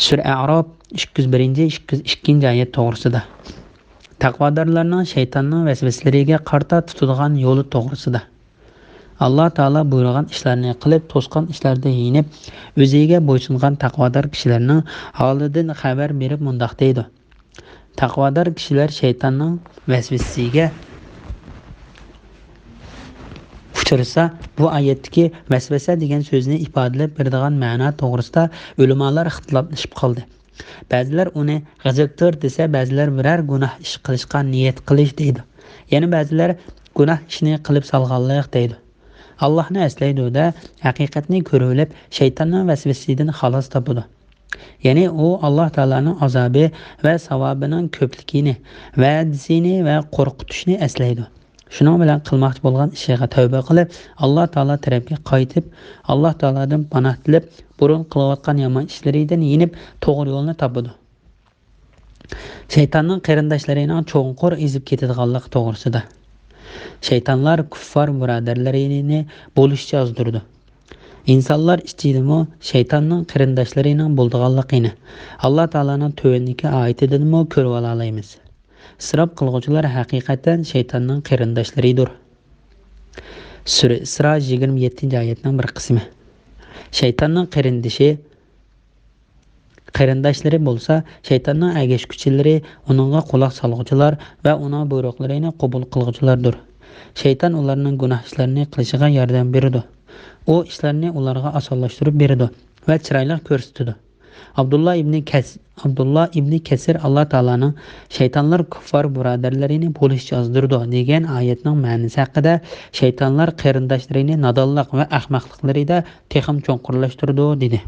سۈرە ئەئراپ ئىككى يۈز بىرىنچى، ئىككى يۈز ئىككىنچى ئايەت توغرىسىدا. تەقۋادارلارنىڭ شەيتاننىڭ ۋەسۋەسىلىرىگە قارىتا تۇتىدىغان يولى توغرىسىدا. ئاللا تائالا بۇيرۇغان ئىشلارنى قىلىپ، توسقان ئىشلاردىن يېنىپ، ئۆزىگە بويسۇنغان تەقۋادار كىشىلەرنىڭ ھالىدىن خەۋەر بېرىپ مۇنداق دەيدۇ: تەقۋادار كىشىلەر شەيتاننىڭ ۋەسۋەسىسىگە ئۇچرىسا، بۇ ئايەتتىكى ۋەسۋەسە دېگەن سۆزنى ئىپادىلەپ بېرىدىغان مەنا توغرىسىدا ئۆلىمالار ئىختىلاپلىشىپ قالدى. بەزىلەر ئۇنى غېزىكتۇر دېسە، بەزىلەر بىرەر گۇناھ ئىش قىلىشقا نىيەت قىلىش دەيدۇ. يەنە بەزىلەر گۇناھ ئىشنى قىلىپ سالغانلىق دەيدۇ. ئاللاھنى ئەسلەيدۇ-دە، ھەقىقەتنى كۆرۈۋېلىپ، شەيتاننىڭ ۋەسۋەسىسىدىن خالاس تاپىدۇ. يەنى ئۇ ئاللا تائالانىڭ ئازابى ۋە ساۋابىنىڭ كۆپلۈكىنى، ۋەدىسىنى ۋە قورقۇتۇشنى ئەسلەيدۇ. شۇنىڭ بىلەن قىلماقچى بولغان ئىشىغا تەۋبە قىلىپ، ئاللا تائالا تەرەپكە قايتىپ، ئاللا تائالادىن پاناھ تىلەپ، بۇرۇن قىلىۋاتقان يامان ئىشلىرىدىن يېنىپ، توغرا يولنى تاپىدۇ. شەيتاننىڭ قېرىنداشلىرىنىڭ چوڭقۇر ئېزىپ كېتىدىغانلىقى توغرىسىدا. شەيتانلار كۇففار بۇرادەرلىرىنى بولۇشىچە ئازدۇرىدۇ. ئىنسانلار ئىچىدىمۇ شەيتاننىڭ قېرىنداشلىرىنىڭ بولىدىغانلىقىنى ئاللا تائالانىڭ تۆۋەندىكى ئايىتىدىنمۇ كۆرۈۋالالايمىز. ئىسراپ قىلغۇچىلار ھەقىقەتەن شەيتاننىڭ قېرىنداشلىرىدۇر. سۈرە ئىسرا يىگىرمە يەتتىنچى ئايەتنىڭ بىر قىسمى. شەيتاننىڭ قېرىندىشى، قېرىنداشلىرى بولسا شەيتاننىڭ ئەگەشكۈچىلىرى، ئۇنىڭغا قۇلاق سالغۇچىلار ۋە ئۇنىڭ بۇيرۇقلىرىنى قوبۇل قىلغۇچىلاردۇر. شەيتان ئۇلارنىڭ گۇناھ ئىشلىرىنى قىلىشىغا ياردەم بېرىدۇ. ئۇ ئىشلارنى ئۇلارغا ئاسانلاشتۇرۇپ بېرىدۇ ۋە چىرايلىق كۆرسىتىدۇ. ئابدۇللا ئىبنى كەس-، ئابدۇللا ئىبنى كەسىر ئاللا تائالانىڭ «شەيتانلار كۇففار بۇرادەرلىرىنى بولۇشىچە ئازدۇرىدۇ» دېگەن ئايەتنىڭ مەنىسى ھەققىدە، «شەيتانلار قېرىنداشلىرىنى نادانلىق ۋە ئەخمەقلىقلىرىدا تېخىمۇ چوڭقۇرلاشتۇرىدۇ» دېدى.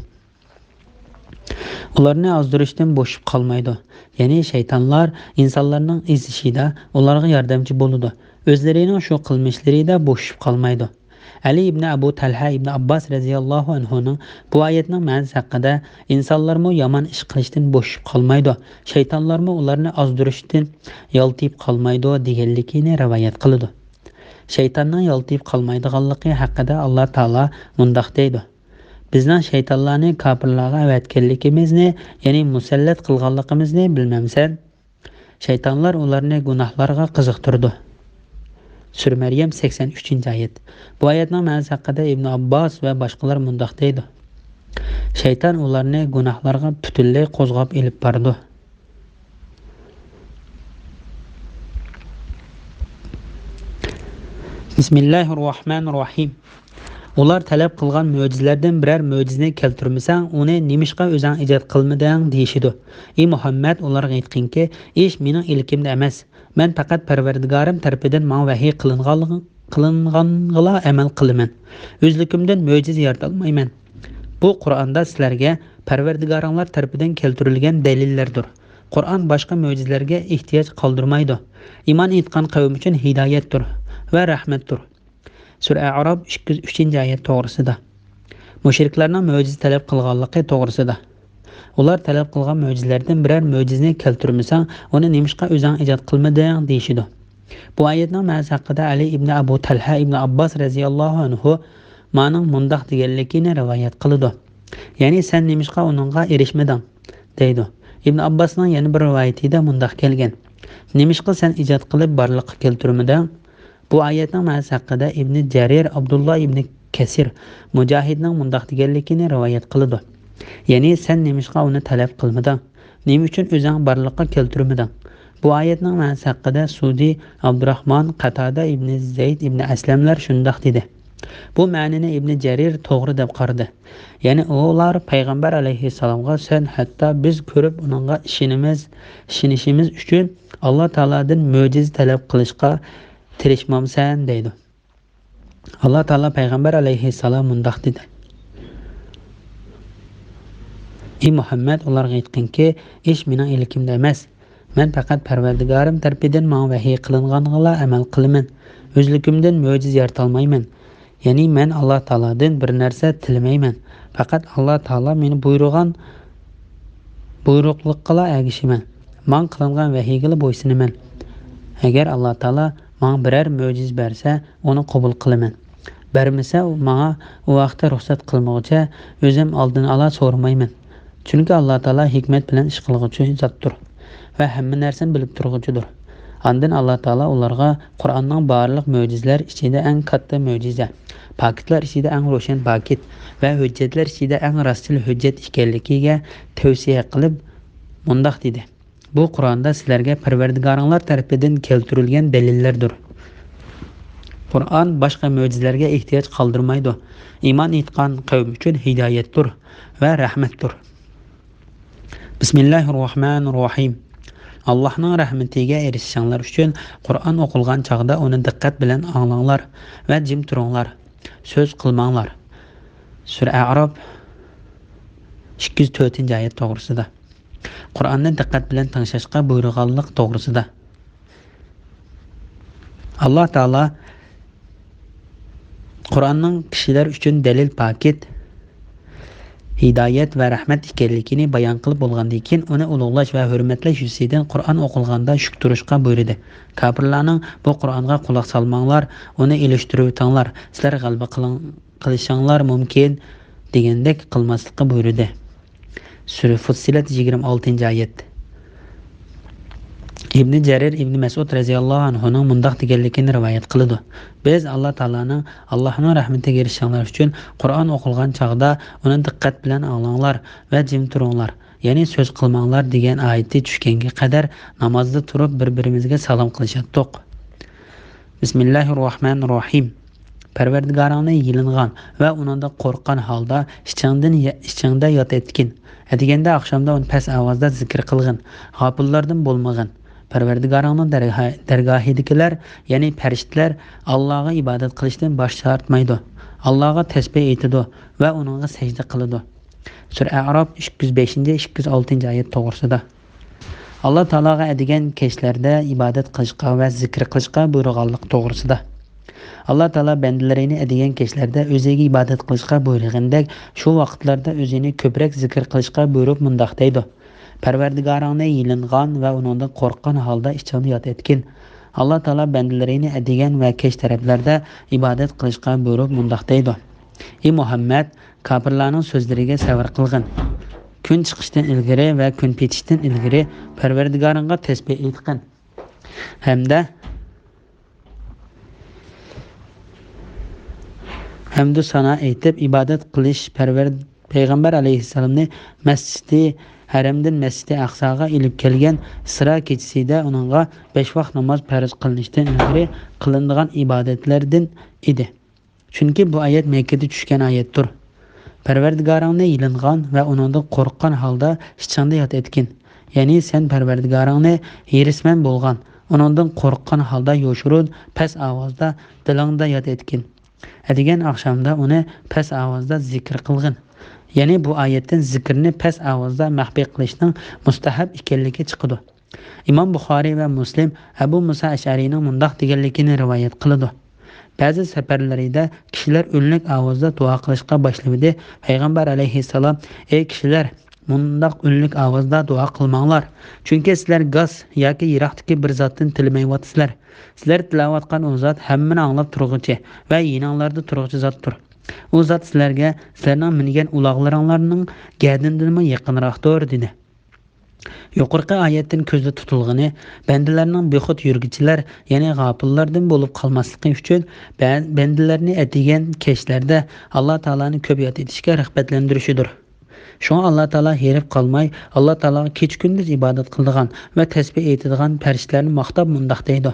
ئۇلارنى ئازدۇرۇشتىن بوشىشىپ قالمايدۇ. يەنى شەيتانلار ئىنسانلارنىڭ ئېزىشىدا ئۇلارغا ياردەمچى بولىدۇ. ئۆزلىرىنىڭ شۇ قىلمىشلىرىدا بوشىشىپ قالمايدۇ. ئەلى ئىبنى ئەبۇ تەلھە ئىبنى ئابباس رەزىياللاھۇ ئەنھۇنىڭ بۇ ئايەتنىڭ مەنىسى ھەققىدە، «ئىنسانلارمۇ يامان ئىش قىلىشتىن بوشىشىپ قالمايدۇ، شەيتانلارمۇ ئۇلارنى ئازدۇرۇشتىن يالتىيىپ قالمايدۇ» دېگەنلىكىنى رىۋايەت قىلىدۇ. شەيتاننىڭ يالتىيىپ قالمايدىغانلىقى ھەققىدە ئاللا تائالا مۇنداق دەيدۇ: «بىزنىڭ شەيتانلارنى كاپىرلارغا ئەۋەتكەنلىكىمىزنى، يەنى مۇسەللەت قىلغانلىقىمىزنى بىلمەمسەن؟» شەيتانلار ئۇلارنى گۇناھلارغا قىزىقتۇرىدۇ. سۈرە مەريەم، سەكسەن ئۈچىنچى ئايەت. بۇ ئايەتنىڭ مەنىسى ھەققىدە ئىبنى ئابباس ۋە باشقىلار مۇنداق دەيدۇ: «شەيتان ئۇلارنى گۇناھلارغا پۈتۈنلەي قوزغاپ ئېلىپ بارىدۇ.» بىسمىللاھىررەھمانىررەھىم. ئۇلار تەلەپ قىلغان مۆجىزىلەردىن بىرەر مۆجىزىنى كەلتۈرمىسەڭ، ئۇنى نېمىشقا ئۆزۈڭ ئىجاد قىلمىدىڭ؟ دېيىشىدۇ. ئى مۇھەممەد، ئۇلارغا ئېيتقىنكى، ئىش مېنىڭ ئىلكىمدە ئەمەس. مەن پەقەت پەرۋەردىگارىم تەرىپىدىن ماڭا ۋەھىي قىلىنغانلىقىغا، قىلىنغانغىلا ئەمەل قىلىمەن. ئۆزلۈكۈمدىن مۆجىزە يارىتالمايمەن. بۇ قۇرئاندا سىلەرگە پەرۋەردىگارىڭلار تەرىپىدىن كەلتۈرۈلگەن دەلىللەردۇر. قۇرئان باشقا مۆجىزىلەرگە ئېھتىياج قالدۇرمايدۇ. ئىمان ئېيتقان قەۋم ئۈچۈن ھىدايەتتۇر ۋە رەھمەتتۇر. سۈرە ئەئراپ، ئىككى يۈز ئۈچىنچى ئايەت توغرىسىدا. مۇشرىكلارنىڭ مۆجىزە تەلەپ قىلغانلىقى توغرىسىدا. ئۇلار تەلەپ قىلغان مۆجىزىلەردىن بىرەر مۆجىزىنى كەلتۈرمىسەڭ، ئۇنى نېمىشقا ئۆزۈڭ ئىجاد قىلمىدىڭ؟ دېيىشىدۇ. بۇ ئايەتنىڭ مەنىسى ھەققىدە ئەلى ئىبنى ئەبۇ تەلھە ئىبنى ئابباس رەزىياللاھۇ ئەنھۇ مانىڭ مۇنداق دېگەنلىكىنى رىۋايەت قىلىدۇ. يەنى، «سەن نېمىشقا ئۇنىڭغا ئېرىشمىدىڭ؟» دەيدۇ. ئىبن ئابباسنىڭ يەنە بىر رىۋايىتىدە مۇنداق كەلگەن: «نېمىشقا سەن ئىجاد قىلىپ بارلىققا كەلتۈرمىدىڭ؟» بۇ ئايەتنىڭ مەنىسى ھەققىدە ئىبنى جەرىر، ئابدۇللا ئىبنى كەسىر، مۇجاھىدنىڭ مۇنداق دېگەنلىكىنى رىۋايەت قىلىدۇ. يەنى، «سەن نېمىشقا ئۇنى تەلەپ قىلمىدىڭ؟ نېمە ئۈچۈن ئۆزۈڭ بارلىققا كەلتۈرمىدىڭ؟» بۇ ئايەتنىڭ مەنىسى ھەققىدە سۇدى، ئابدۇراخمان، قاتادە ئىبنى زەيد ئىبنى ئەسلەملەر شۇنداق دېدى. بۇ مەنىنى ئىبنى جەرىر توغرا دەپ قارىدى. يەنى ئۇلار پەيغەمبەر ئەلەيھىسسالامغا، «سەن ھەتتا بىز كۆرۈپ ئۇنىڭغا ئىشىنىمىز، ئىشىنىشىمىز ئۈچۈن ئاللا تائالادىن مۆجىزە تەلەپ قىلىشقا تىرىشمامسەن؟» دەيدۇ. ئاللا تائالا پەيغەمبەر ئەلەيھىسسالام مۇنداق دېدى: «ئى مۇھەممەد، ئۇلارغا ئېيتقىنكى، ئىش مېنىڭ ئىلكىمدە ئەمەس. مەن پەقەت پەرۋەردىگارىم تەرىپىدىن ماڭا ۋەھىي قىلىنغانغىلا ئەمەل قىلىمەن. ئۆزلۈكۈمدىن مۆجىزە يارىتالمايمەن. يەنى مەن ئاللا تائالادىن بىر نەرسە تىلىمەيمەن. پەقەت ئاللا تائالا مېنى بۇيرۇغان بۇيرۇقلۇققىلا ئەگىشىمەن. ماڭا قىلىنغان ۋەھىيگىلا بويسۇنىمەن. ئەگەر ئاللا تائالا ماڭا بىرەر مۆجىزە بەرسە، ئۇنى قوبۇل قىلىمەن. بەرمىسە، ماڭا ئۇ ھەقتە رۇخسەت قىلمىغۇچە، ئۆزۈم ئالدىن ئالا سورىمايمەن. چۈنكى ئاللا تائالا ھېكمەت بىلەن ئىش قىلغۇچى زاتتۇر ۋە ھەممە نەرسىنى بىلىپ تۇرغۇچىدۇر. ئاندىن ئاللا تائالا ئۇلارغا قۇرئاننىڭ بارلىق مۆجىزىلەر ئىچىدە ئەڭ كاتتا مۆجىزە، پاكىتلار ئىچىدە ئەڭ روشەن پاكىت ۋە ھۆججەتلەر ئىچىدە ئەڭ راستچىل ھۆججەت ئىكەنلىكىگە تەۋسىيە قىلىپ، مۇنداق دېدى: بۇ قۇرئاندا سىلەرگە پەرۋەردىگارىڭلار تەرىپىدىن كەلتۈرۈلگەن دەلىللەردۇر. قۇرئان باشقا مۆجىزىلەرگە ئېھتىياج قالدۇرمايدۇ. ئىمان ئېيتقان قەۋم ئۈچۈن ھىدايەتتۇر ۋە رەھمەتتۇر. بىسمىللاھىررەھمانىررەھىم. ئاللاھنىڭ رەھمىتىگە ئېرىشىشىڭلار ئۈچۈن قۇرئان ئوقۇلغان چاغدا ئۇنى دىققەت بىلەن ئاڭلاڭلار ۋە جىم تۇرۇڭلار. سۆز قىلماڭلار. سۈرە ئەئراپ ئىككى يۈز تۆتىنچى ئايەت توغرىسىدا. قۇرئاننى دىققەت بىلەن تىڭشاشقا بۇيرۇغانلىق توغرىسىدا. ئاللا تائالا قۇرئاننىڭ كىشىلەر ئۈچۈن دەلىل، پاكىت، ھىدايەت ۋە رەھمەت ئىكەنلىكىنى بايان قىلىپ بولغاندىن كېيىن، ئۇنى ئۇلۇغلاش ۋە ھۆرمەتلەش يۈزىسىدىن قۇرئان ئوقۇلغاندا شۈك تۇرۇشقا بۇيرۇدى. كاپىرلارنىڭ «بۇ قۇرئانغا قۇلاق سالماڭلار، ئۇنى ئېلىشتۇرۇۋېتىڭلار، سىلەر غەلىبە قىلىڭ، قىلىشىڭلار مۇمكىن» دېگەندەك قىلماسلىققا بۇيرۇدى. سۈرە فۇسسىلەت، يىگىرمە ئالتىنچى ئايەت. ئىبنى جەرىر ئىبنى مەسئۇد رەزىياللاھۇ ئەنھۇنىڭ مۇنداق دېگەنلىكىنى رىۋايەت قىلىدۇ: بىز ئاللا تائالانىڭ «ئاللاھنىڭ رەھمىتىگە ئېرىشىشىڭلار ئۈچۈن قۇرئان ئوقۇلغان چاغدا ئۇنى دىققەت بىلەن ئاڭلاڭلار ۋە جىم تۇرۇڭلار، يەنى سۆز قىلماڭلار» دېگەن ئايىتى چۈشكەنگە قەدەر نامازدا تۇرۇپ بىر-بىرىمىزگە سالام قىلىشاتتۇق. بىسمىللاھىررەھمانىررەھىم. پەرۋەردىگارىڭنى يېلىنغان ۋە ئۇنىڭدىن قورققان ھالدا ئىچىڭدىن يە-، ئىچىڭدە ياد ئەتكىن. ئەتىگەندە، ئاخشامدا ئۇنى پەس ئاۋازدا زىكىر قىلغىن. غاپىللاردىن بولمىغىن. پەرۋەردىگارىڭنىڭ دەرگا-، دەرگاھىدىكىلەر، يەنى پەرىشتىلەر، ئاللاغا ئىبادەت قىلىشتىن باش تارتمايدۇ. ئاللاغا تەسبىھ ئېيتىدۇ ۋە ئۇنىڭغا سەجدە قىلىدۇ. سۈرە ئەئراپ ئىككى يۈز بەشىنچى، ئىككى يۈز ئالتىنچى ئايەت توغرىسىدا. ئاللا تائالاغا ئەتىگەن كەچلەردە ئىبادەت قىلىشقا ۋە زىكىر قىلىشقا بۇيرۇغانلىق توغرىسىدا. ئاللا تائالا بەندىلىرىنى ئەتىگەن كەچلەردە ئۆزىگە ئىبادەت قىلىشقا بۇيرۇغىنىدەك، شۇ ۋاقىتلاردا ئۆزىنى كۆپرەك زىكىر قىلىشقا بۇيرۇپ مۇنداق دەيدۇ: پەرۋەردىگارىڭنى يېلىنغان ۋە ئۇنىڭدىن قورققان ھالدا ئىچىڭدە ياد ئەتكىن. ئاللا تائالا بەندىلىرىنى ئەتىگەن ۋە كەچ تەرەپلەردە ئىبادەت قىلىشقا بۇيرۇپ مۇنداق دەيدۇ: ئى مۇھەممەد، كاپىرلارنىڭ سۆزلىرىگە سەۋر قىلغىن. كۈن چىقىشتىن ئىلگىرى ۋە كۈن پېتىشتىن ئىلگىرى پەرۋەردىگارىڭغا تەسبىھ ئېيتقىن. ھەمدە ھەمدۇ سانا ئېيتىپ ئىبادەت قىلىش پەرۋەر-، پەيغەمبەر ئەلەيھىسسالامنى مەسچىدى ھەرەمدىن مەسچىدى ئەقساغا ئېلىپ كەلگەن ئىسرا كېچىسىدە ئۇنىڭغا بەش ۋاق ناماز پەرز قىلىنىشتىن ئىلگىرى قىلىنىدىغان ئىبادەتلەردىن ئىدى. چۈنكى بۇ ئايەت مەككىدە چۈشكەن ئايەتتۇر. پەرۋەردىگارىڭنى يېلىنغان ۋە ئۇنىڭدىن قورققان ھالدا ئىچىڭدە ياد ئەتكىن. يەنى سەن پەرۋەردىگارىڭنى ھېرىسمەن بولغان، ئۇنىڭدىن قورققان ھالدا يوشۇرۇن، پەس ئاۋازدا دىلىڭدا ياد ئەتكىن. ئەتىگەن ئاخشامدا ئۇنى پەس ئاۋازدا زىكىر قىلغىن. يەنى بۇ ئايەتتىن زىكىرنى پەس ئاۋازدا مەخپىي قىلىشنىڭ مۇستەھەب ئىكەنلىكى چىقىدۇ. ئىمام بۇخارىي ۋە مۇسلىم ئەبۇ مۇسا ئەشئەرىنىڭ مۇنداق دېگەنلىكىنى رىۋايەت قىلىدۇ: بەزى سەپەرلىرىدە كىشىلەر ئۈنلۈك ئاۋازدا دۇئا قىلىشقا باشلىۋىدى. پەيغەمبەر ئەلەيھىسسالام: «ئەي كىشىلەر، مۇنداق ئۈنلۈك ئاۋازدا دۇئا قىلماڭلار، چۈنكى سىلەر گاس ياكى يىراقتىكى بىر زاتتىن تىلىمەيۋاتىسىلەر. سىلەر تىلەۋاتقان ئۇ زات ھەممىنى ئاڭلاپ تۇرغۇچى ۋە يېنىڭلاردا تۇرغۇچى زاتتۇر. ئۇ زات سىلەرگە سىلەرنىڭ مىنگەن ئۇلاغلىرىڭلارنىڭ گەدىنىدىنمۇ يېقىنراقتۇر» دېدى. يۇقىرىقى ئايەتتىن كۆزدە تۇتۇلغىنى، بەندىلەرنىڭ بىخۇد يۈرگۈچىلەر، يەنى غاپىللاردىن بولۇپ قالماسلىقى ئۈچۈن، بە-، بەندىلەرنى ئەتىگەن كەچلەردە ئاللا تائالانى كۆپ ياد ئېتىشكە رىغبەتلەندۈرۈشىدۇر. شۇڭا ئاللا تائالا ھېرىپ قالماي، ئاللا تائالاغا كېچە-كۈندۈز ئىبادەت قىلىدىغان ۋە تەسبىھ ئېيتىدىغان پەرىشتىلەرنى ماختاپ مۇنداق دەيدۇ: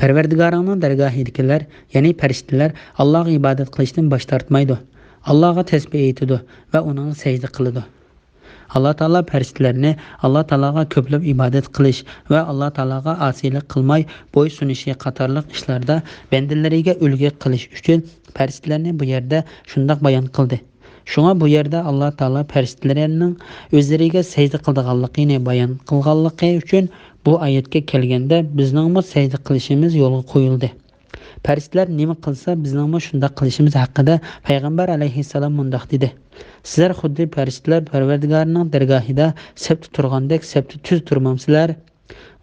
پەرۋەردىگارىڭنىڭ دەرگاھىدىكىلەر، يەنى پەرىشتىلەر، ئاللاغا ئىبادەت قىلىشتىن باش تارتمايدۇ. ئاللاغا تەسبىھ ئېيتىدۇ ۋە ئۇنىڭغا سەجدە قىلىدۇ. ئاللا تائالا پەرىشتىلەرنى ئاللا تائالاغا كۆپلەپ ئىبادەت قىلىش ۋە ئاللا تائالاغا ئاسىيلىق قىلماي بوي سۇنۇشى قاتارلىق ئىشلاردا بەندىلىرىگە ئۈلگە قىلىش ئۈچۈن پەرىشتىلەرنى بۇ يەردە شۇنداق بايان قىلدى. شۇڭا بۇ يەردە ئاللا تائالا پەرىشتىلەرنىڭ ئۆزلىرىگە سەجدە قىلىدىغانلىقىنى بايان قىلغانلىقى ئۈچۈن بۇ ئايەتكە كەلگەندە بىزنىڭمۇ سەجدە قىلىشىمىز يولغا قويۇلدى. پەرىشتىلەر نېمە قىلسا، بىزنىڭمۇ شۇنداق قىلىشىمىز ھەققىدە پەيغەمبەر ئەلەيھىسسالام مۇنداق دېدى: سىلەر خۇددى پەرىشتىلەر پەرۋەردىگارىنىڭ دەرگاھىدا سەپتە تۇرغاندەك سەپتە تۈز تۇرمامسىلەر؟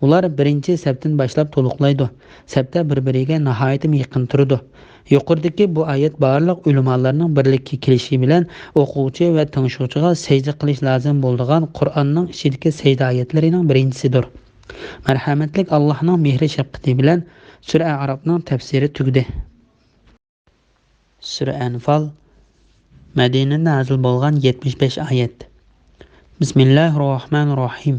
ئۇلار بىرىنچى سەپتىن باشلاپ تولۇقلايدۇ. سەپتە بىر-بىرىگە ناھايىتى يېقىن تۇرىدۇ. يۇقىرىدىكى بۇ ئايەت بارلىق ئۆلىمالارنىڭ بىرلىككە كېلىشى بىلەن ئوقۇغۇچى ۋە تىڭشىغۇچىغا سەجدە قىلىش لازىم بولىدىغان قۇرئاننىڭ ئىچىدىكى سەجدە ئايەتلىرىنىڭ بىرىنچىسىدۇر. مەرھەمەتلىك ئاللاھنىڭ مېھرى شەپقىتى بىلەن سۈرە ئەئراپنىڭ تەپسىرى تۈگىدى. سۈرە ئەنفال، مەدىنىدە نازىل بولغان يەتمىش بەش ئايەت. بىسمىللاھىررەھمانىررەھىم.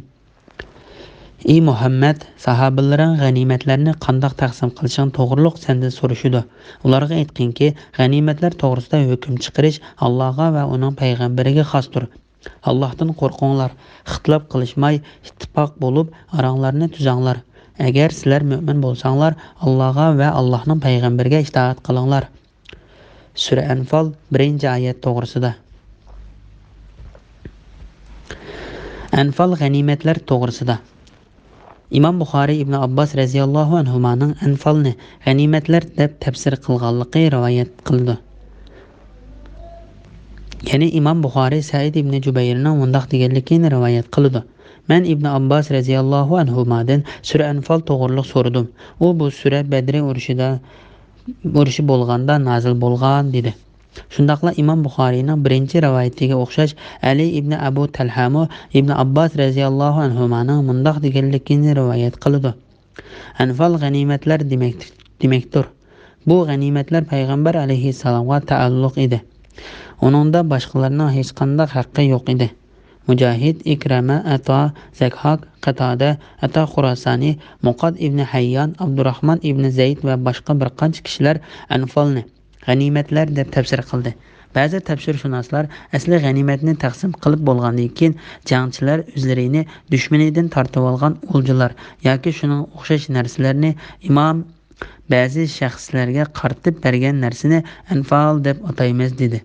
ئى مۇھەممەد، ساھابىلىرىڭ غەنىيمەتلەرنى قانداق تەقسىم قىلىشىڭ توغرۇلۇق سەندىن سورىشىدۇ. ئۇلارغا ئېيتقىنكى، غەنىيمەتلەر توغرىسىدا ھۆكۈم چىقىرىش ئاللاغا ۋە ئۇنىڭ پەيغەمبىرىگە خاستۇر. ئاللاھتىن قورقۇڭلار، ئىختىلاپ قىلىشماي، ئىتتىپاق بولۇپ، ئاراڭلارنى تۈزەڭلار. ئەگەر سىلەر مۆمىن بولساڭلار، ئاللاغا ۋە ئاللاھنىڭ پەيغەمبىرىگە ئىتائەت قىلىڭلار. سۈرە ئەنفال، بىرىنچى ئايەت توغرىسىدا. ئەنفال غەنىيمەتلەر توغرىسىدا. ئىمام بۇخارىي ئىبن ئابباس رەزىياللاھۇ ئەنھۇمانىڭ ئەنفالنى غەنىيمەتلەر دەپ تەپسىر قىلغانلىقى رىۋايەت قىلىدۇ. يەنى ئىمام بۇخارىي سەئىد ئىبن جۇبەيرنىڭ مۇنداق دېگەنلىكىنى رىۋايەت قىلىدۇ: مەن ئىبن ئابباس رەزىياللاھۇ ئەنھۇمادىن سۈرە ئەنفال توغرىلىق سورىدىم. ئۇ بۇ سۈرە بەدرى ئۇرۇشىدا، ئۇرۇشى بولغاندا نازىل بولغان، دېدى. شۇنداقلا ئىمام بۇخارىينىڭ بىرىنچى رىۋايىتىگە ئوخشاش ئەلى ئىبن ئەبۇ تەلھەمۇ ئىبن ئابباس رەزىياللاھۇ ئەنھۇمانىڭ مۇنداق دېگەنلىكىنى رىۋايەت قىلىدۇ: ئەنفال غەنىيمەتلەر دېمەك، دېمەكتۇر. بۇ غەنىيمەتلەر پەيغەمبەر ئەلەيھىسسالامغا تەئەللۇق ئىدى. ئۇنىڭدا باشقىلارنىڭ ھېچقانداق ھەققى يوق ئىدى. مۇجاھىد، ئىكرەمە، ئەتا، زەكھاك، قەتادە، ئەتا خۇراسانى، مۇقاد ئىبنى ھەييان، ئابدۇراخمان ئىبنى زەيد ۋە باشقا بىر قانچە كىشىلەر ئەنفالنى غەنىيمەتلەر دەپ تەپسىر قىلدى. بەزى تەپسىرشۇناسلار ئەسلى غەنىيمەتنى تەقسىم قىلىپ بولغاندىن كېيىن، جەڭچىلەر ئۆزلىرىنى دۈشمىنىدىن تارتىۋالغان ئولجىلار ياكى شۇنىڭغا ئوخشاش نەرسىلەرنى ئىمام بەزى شەخسلەرگە قارىتىپ بەرگەن نەرسىنى ئەنفال دەپ ئاتايمىز، دېدى.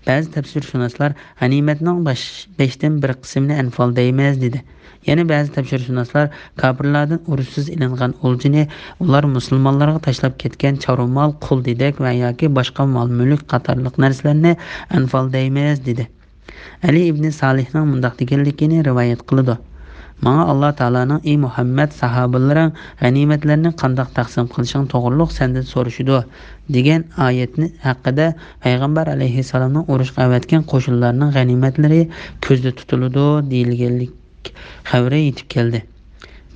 بەزى تەپسىرشۇناسلار غەنىيمەتنىڭ باش، بەشتىن بىر قىسمىنى ئەنفال دەيمىز، دېدى. يەنە بەزى تەپسىرشۇناسلار كاپىرلاردىن ئۇرۇشسىز ئېلىنغان ئولجىنى، ئۇلار مۇسۇلمانلارغا تاشلاپ كەتكەن چارۋىمال، قۇل دېدەك ۋە ياكى باشقا مال-مۈلۈك قاتارلىق نەرسىلەرنى ئەنفال دەيمىز، دېدى. ئەلى ئىبنى سالىھنىڭ مۇنداق دېگەنلىكىنى رىۋايەت قىلىدۇ: ماڭا ئاللا تائالانىڭ، ئى مۇھەممەد، ساھابىلىرىڭ غەنىيمەتلەرنى قانداق تەقسىم قىلىشىڭ توغرۇلۇق سەندىن سورىشىدۇ، دېگەن ئايەتنى ھەققىدە پەيغەمبەر ئەلەيھىسسالامنىڭ ئۇرۇشقا ئەۋەتكەن قوشۇنلارنىڭ غەنىيمەتلىرى كۆزدە تۇتۇلىدۇ، دېيىلگەنلىك خەۋىرى يېتىپ كەلدى.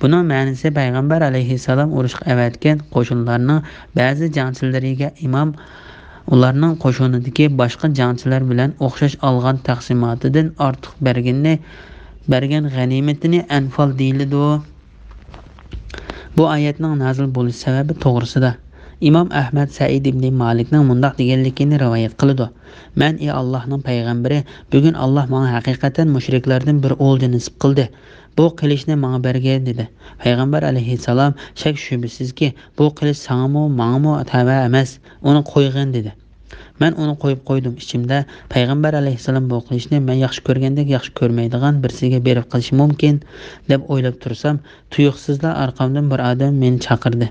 بۇنىڭ مەنىسى، پەيغەمبەر ئەلەيھىسسالام ئۇرۇشقا ئەۋەتكەن قوشۇنلارنىڭ بەزى جەڭچىلىرىگە ئىمام ئۇلارنىڭ قوشۇنىدىكى باشقا جەڭچىلەر بىلەن ئوخشاش ئالغان تەقسىماتىدىن ئارتۇق بەرگىنىنى، بەرگەن غەنىيمىتىنى ئەنفال دېيىلىدۇ. بۇ ئايەتنىڭ نازىل بولۇش سەۋەبى توغرىسىدا ئىمام ئەھمەد سەئىد ئىبنى مالىكنىڭ مۇنداق دېگەنلىكىنى رىۋايەت قىلىدۇ: مەن، ئى ئاللاھنىڭ پەيغەمبىرى، بۈگۈن ئاللاھ ماڭا ھەقىقەتەن مۇشرىكلاردىن بىر ئولجا نېسىپ قىلدى. بۇ قىلىچنى ماڭا بەرگىن، دېدى. پەيغەمبەر ئەلەيھىسسالام، شەك-شۈبھىسىزكى، بۇ قىلىچ ساڭىمۇ، ماڭىمۇ تەۋە ئەمەس، ئۇنى قويغىن، دېدى. مەن ئۇنى قويۇپ قويدۇم. ئىچىمدە، پەيغەمبەر ئەلەيھىسسالام بۇ قىلىچنى مەن ياخشى كۆرگەندەك ياخشى كۆرمەيدىغان بىرسىگە بېرىپ قېلىشى مۇمكىن، دەپ ئويلاپ تۇرسام، تۇيۇقسىزلا ئارقامدىن بىر ئادەم مېنى چاقىردى.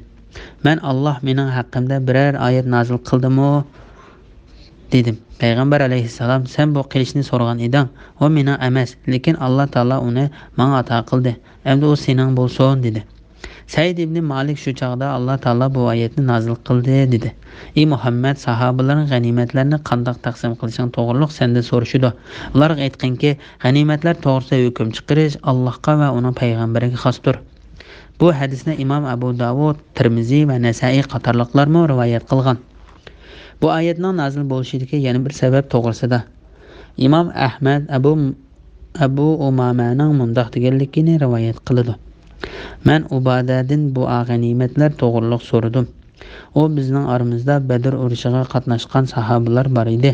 مەن، ئاللاھ مېنىڭ ھەققىمدە بىرەر ئايەت نازىل قىلدىمۇ؟ دېدىم. پەيغەمبەر ئەلەيھىسسالام، سەن بۇ قىلىچنى سورىغان ئىدىڭ، ئۇ مېنىڭ ئەمەس، لېكىن ئاللاھ تائالا ئۇنى ماڭا ئاتا قىلدى. ئەمدى ئۇ سېنىڭ بولسۇن، دېدى. سەئىد ئىبنى مالىك شۇ چاغدا ئاللاھ تائالا بۇ ئايەتنى نازىل قىلدى، دېدى: ئى مۇھەممەد، ساھابىلىرىڭ غەنىيمەتلەرنى قانداق تەقسىم قىلىشىڭ توغرۇلۇق سەندىن سورىشىدۇ. ئۇلارغا ئېيتقىنكى، غەنىيمەتلەر توغرىسىدا ھۆكۈم چىقىرىش ئاللاھقا ۋە ئۇنىڭ پەيغەمبىرىگە خاستۇر. بۇ ھەدىسنى ئىمام ئەبۇ داۋۇد، تىرمىزى ۋە نەسائىي قاتارلىقلارمۇ رىۋايەت قىلغان. بۇ ئايەتنىڭ نازىل بولۇشىدىكى يەنە بىر سەۋەب توغرىسىدا ئىمام ئەھمەد ئەبۇ، ئەبۇ ئۇمامەنىڭ مۇنداق دېگەنلىكىنى رىۋايەت قىلىدۇ: مەن ئۇبادەدىن بۇ غەنىيمەتلەر توغرۇلۇق سورىدىم. ئۇ، بىزنىڭ ئارىمىزدا بەدر ئۇرۇشىغا قاتناشقان ساھابىلار بار ئىدى.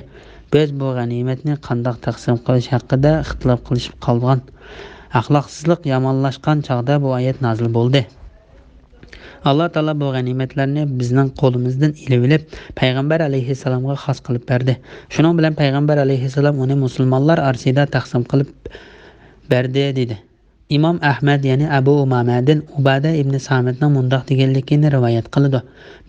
بىز بۇ غەنىيمەتنى قانداق تەقسىم قىلىش ھەققىدە ئىختىلاپ قىلىشىپ قالغان. ئەخلاقسىزلىق يامانلاشقان چاغدا بۇ ئايەت نازىل بولدى. ئاللا تائالا بۇ غەنىيمەتلەرنى بىزنىڭ قولىمىزدىن ئېلىۋېلىپ، پەيغەمبەر ئەلەيھىسسالامغا خاس قىلىپ بەردى. شۇنىڭ بىلەن پەيغەمبەر ئەلەيھىسسالام ئۇنى مۇسۇلمانلار ئارىسىدا تەقسىم قىلىپ بەردى، دېدى. ئىمام ئەھمەد يەنە ئەبۇ ئۇمامەدىن ئۇبادە ئىبنى سامىتنىڭ مۇنداق دېگەنلىكىنى رىۋايەت قىلىدۇ: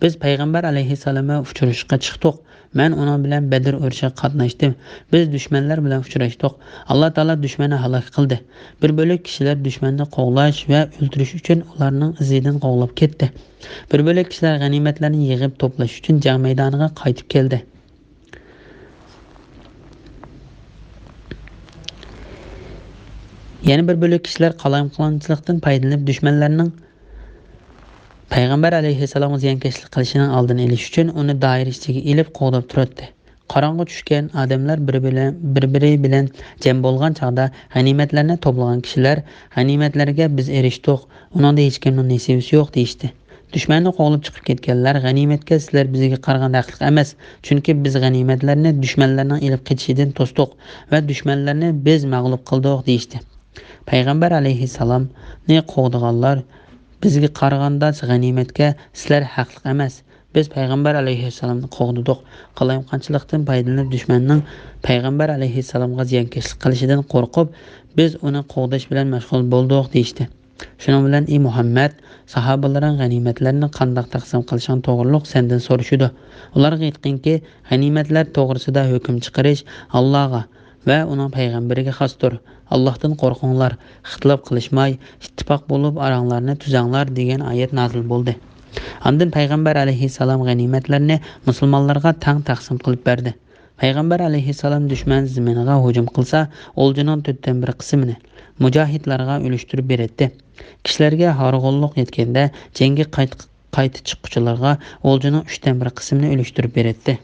بىز پەيغەمبەر ئەلەيھىسسالام بىلەن ئۇچرىشىشقا چىقتۇق. مەن ئۇنىڭ بىلەن بەدر ئۇرۇشىغا قاتناشتىم. بىز دۈشمەنلەر بىلەن ئۇچراشتۇق. ئاللا تائالا دۈشمەننى ھالاك قىلدى. بىر بۆلەك كىشىلەر دۈشمەننى قوغلاش ۋە ئۆلتۈرۈش ئۈچۈن ئۇلارنىڭ ئىزىدىن قوغلاپ كەتتى. بىر بۆلەك كىشىلەر غەنىيمەتلەرنى يىغىپ توپلاش ئۈچۈن جەڭ مەيدانىغا قايتىپ كەلدى. يەنە بىر بۆلەك كىشىلەر قالايمىقانچىلىقتىن پايدىلىنىپ، دۈشمەنلەرنىڭ پەيغەمبەر ئەلەيھىسسالامغا زىيانكەشلىك قىلىشىنىڭ ئالدىنى ئېلىش ئۈچۈن ئۇنى دائىرە ئىچىگە ئېلىپ قوغداپ تۇراتتى. قاراڭغۇ چۈشكەن، ئادەملەر بىر بىلەن، بىر-بىرى بىلەن جەم بولغان چاغدا غەنىيمەتلەرنى توپلىغان كىشىلەر، «غەنىيمەتلەرگە بىز ئېرىشتۇق، ئۇنىڭدا ھېچكىمنىڭ نېسىۋىسى يوق» دېيىشتى. دۈشمەننى قوغلاپ چىقىپ كەتكەنلەر، «غەنىيمەتكە سىلەر بىزگە قارىغاندا ھەقلىق ئەمەس، چۈنكى بىز غەنىيمەتلەرنى دۈشمەنلەرنىڭ ئېلىپ قېچىشىدىن توستۇق ۋە دۈشمەنلەرنى بىز مەغلۇپ قىلدۇق» دېيىشتى. پەيغەمبەر ئەلەيھىسسالامنى قوغدىغانلار، «بىزگە قارىغاندا غەنىيمەتكە سىلەر ھەقلىق ئەمەس. بىز پەيغەمبەر ئەلەيھىسسالامنى قوغدىدۇق. قالايمىقانچىلىقتىن پايدىلىنىپ، دۈشمەننىڭ پەيغەمبەر ئەلەيھىسسالامغا زىيانكەشلىك قىلىشىدىن قورقۇپ، بىز ئۇنى قوغداش بىلەن مەشغۇل بولدۇق» دېيىشتى. شۇنىڭ بىلەن، ئى مۇھەممەد، ساھابىلىرىڭ غەنىيمەتلەرنى قانداق تەقسىم قىلىشىڭ توغرۇلۇق سەندىن سورىشىدۇ. ئۇلارغا ئېيتقىنكى، غەنىيمەتلەر توغرىسىدا ھۆكۈم چىقىرىش ئاللاغا ۋە ئۇنىڭ پەيغەمبىرىگە خاستۇر. «ئاللاھتىن قورقۇڭلار، ئىختىلاپ قىلىشماي، ئىتتىپاق بولۇپ ئاراڭلارنى تۈزەڭلار» دېگەن ئايەت نازىل بولدى. ئاندىن پەيغەمبەر ئەلەيھىسسالام غەنىيمەتلەرنى مۇسۇلمانلارغا تەڭ تەقسىم قىلىپ بەردى. پەيغەمبەر ئەلەيھىسسالام دۈشمەن زېمىنىغا ھۇجۇم قىلسا، ئولجىنىڭ تۆتتىن بىر قىسمىنى مۇجاھىدلارغا ئۈلۈشتۈرۈپ بېرەتتى. كىشىلەرگە ھارغۇنلۇق يەتكەندە، جەڭگە قايت-، قايتا چىققۇچىلارغا ئولجىنىڭ ئۈچتىن بىر قىسمىنى ئۈلۈشتۈرۈپ بېرەتتى.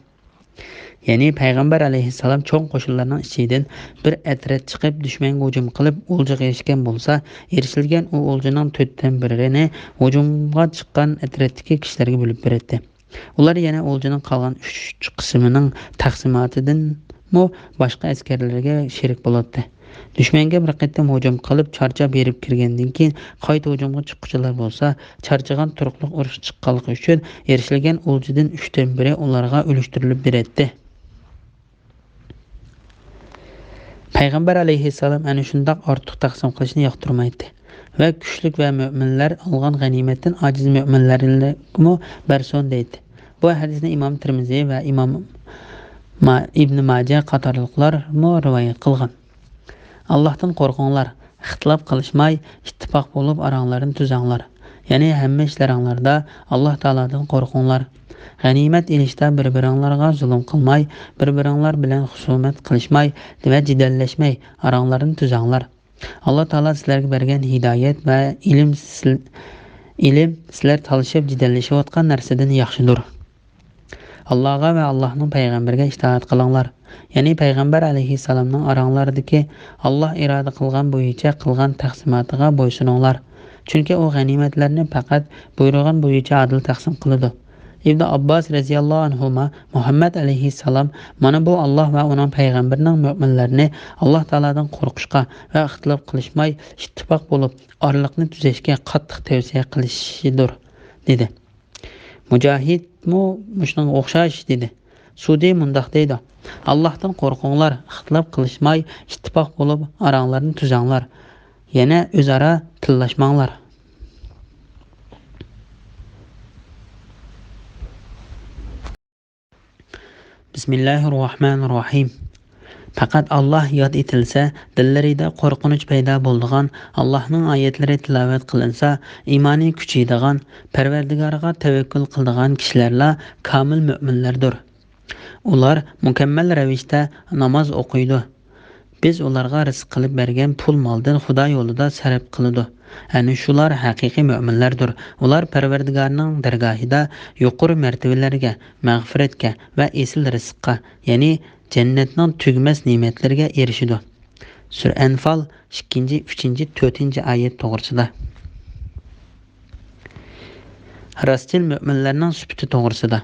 يەنى پەيغەمبەر ئەلەيھىسسالام چوڭ قوشۇنلارنىڭ ئىچىدىن بىر ئەترەت چىقىپ، دۈشمەنگە ھۇجۇم قىلىپ، ئولجىغا ئېرىشكەن بولسا، ئېرىشىلگەن ئۇ ئولجىنىڭ تۆتتىن بىرىنى ھۇجۇمغا چىققان ئەترەتتىكى كىشىلەرگە بۆلۈپ بېرەتتى. ئۇلار يەنە ئولجىنىڭ قالغان ئۈچ قىسمىنىڭ تەقسىماتىدىنمۇ باشقا ئەسكەرلەرگە شېرىك بولاتتى. دۈشمەنگە بىر قېتىم ھۇجۇم قىلىپ، چارچاپ ھېرىپ كىرگەندىن كېيىن، قايتا ھۇجۇمغا چىققۇچىلار بولسا، چارچىغان تۇرۇقلۇق ئۇرۇشقا چىققانلىقى ئۈچۈن، ئېرىشىلگەن ئولجىدىن ئۈچتىن بىرى ئۇلارغا ئۈلۈشتۈرۈلۈپ بېرەتتى. پەيغەمبەر ئەلەيھىسسالام ئەنە شۇنداق ئارتۇق تەقسىم قىلىشنى ياقتۇرمايتتى ۋە «كۈچلۈك ۋە مۆمىنلەر ئالغان غەنىيمەتتىن ئاجىز مۆمىنلەرگىمۇ بەرسۇن» دەيتتى. بۇ ھەدىسنى ئىمام تىرمىزى ۋە ئىمام ما-، ئىبن ماجە قاتارلىقلارمۇ رىۋايەت قىلغان. «ئاللاھتىن قورقۇڭلار، ئىختىلاپ قىلىشماي، ئىتتىپاق بولۇپ ئاراڭلارنى تۈزەڭلار.» يەنى ھەممە ئىشلىرىڭلاردا ئاللاھ تائالادىن قورقۇڭلار. غەنىيمەت ئېلىشتا بىر-بىرىڭلارغا زۇلۇم قىلماي، بىر-بىرىڭلار بىلەن خۇسۇمەت قىلىشماي ۋە جېدەللەشمەي ئاراڭلارنى تۈزەڭلار. ئاللاھ تائالا سىلەرگە بەرگەن ھىدايەت ۋە ئىلىم سىل-، ئىلىم سىلەر تالىشىپ جېدەللىشىۋاتقان نەرسىدىن ياخشىدۇر. ئاللاھقا ۋە ئاللاھنىڭ پەيغەمبىرىگە ئىتائەت قىلىڭلار. يەنى پەيغەمبەر ئەلەيھىسسالامنىڭ ئاراڭلاردىكى ئاللاھ ئىرادە قىلغان بويىچە قىلغان تەقسىماتىغا بويسۇنۇڭلار. چۈنكى ئۇ غەنىيمەتلەرنى پەقەت بۇيرۇغان بويىچە ئادىل تەقسىم قىلىدۇ. ئىبن ئابباس رەزىياللاھۇ ئەنھۇما، مۇھەممەد ئەلەيھىسسالام مانا بۇ ئاللاھ ۋە ئۇنىڭ پەيغەمبىرىنىڭ مۆمىنلەرنى ئاللاھ تائالادىن قورقۇشقا ۋە ئىختىلاپ قىلىشماي، ئىتتىپاق بولۇپ، ئارىلىقنى تۈزەشكە قاتتىق تەۋسىيە قىلىشىدۇر، دېدى. مۇجاھىدمۇ مۇشۇنىڭغا ئوخشاش دېدى. سۇدى مۇنداق دەيدۇ: «ئاللاھتىن قورقۇڭلار، ئىختىلاپ قىلىشماي، ئىتتىپاق بولۇپ، ئاراڭلارنى تۈزەڭلار. يەنە ئۆزئارا تىللاشماڭلار.» بىسمىللاھىررەھمانىررەھىم. پەقەت ئاللاھ ياد ئېتىلسە، دىللىرىدا قورقۇنچ پەيدا بولىدىغان، ئاللاھنىڭ ئايەتلىرى تىلاۋەت قىلىنسا، ئىمانى كۈچىيىدىغان، پەرۋەردىگارىغا تەۋەككۈل قىلىدىغان كىشىلەرلا كامىل مۆمىنلەردۇر. ئۇلار مۇكەممەل رەۋىشتە ناماز ئوقۇيدۇ. بىز ئۇلارغا رىزىق قىلىپ بەرگەن پۇل مالدىن خۇدا يولىدا سەرپ قىلىدۇ. ئەنە شۇلار ھەقىقىي مۆمىنلەردۇر. ئۇلار پەرۋەردىگارنىڭ دەرگاھىدا يۇقىرى مەرتىۋىلەرگە، مەغپىرەتكە ۋە ئېسىل رىزىققا، يەنى جەننەتنىڭ تۈگىمەس نېمەتلىرىگە ئېرىشىدۇ. سۈرە ئەنفال ئىككىنچى، ئۈچىنچى، تۆتىنچى ئايەت توغرىسىدا. راستچىل مۆمىنلەرنىڭ سۈپىتى توغرىسىدا.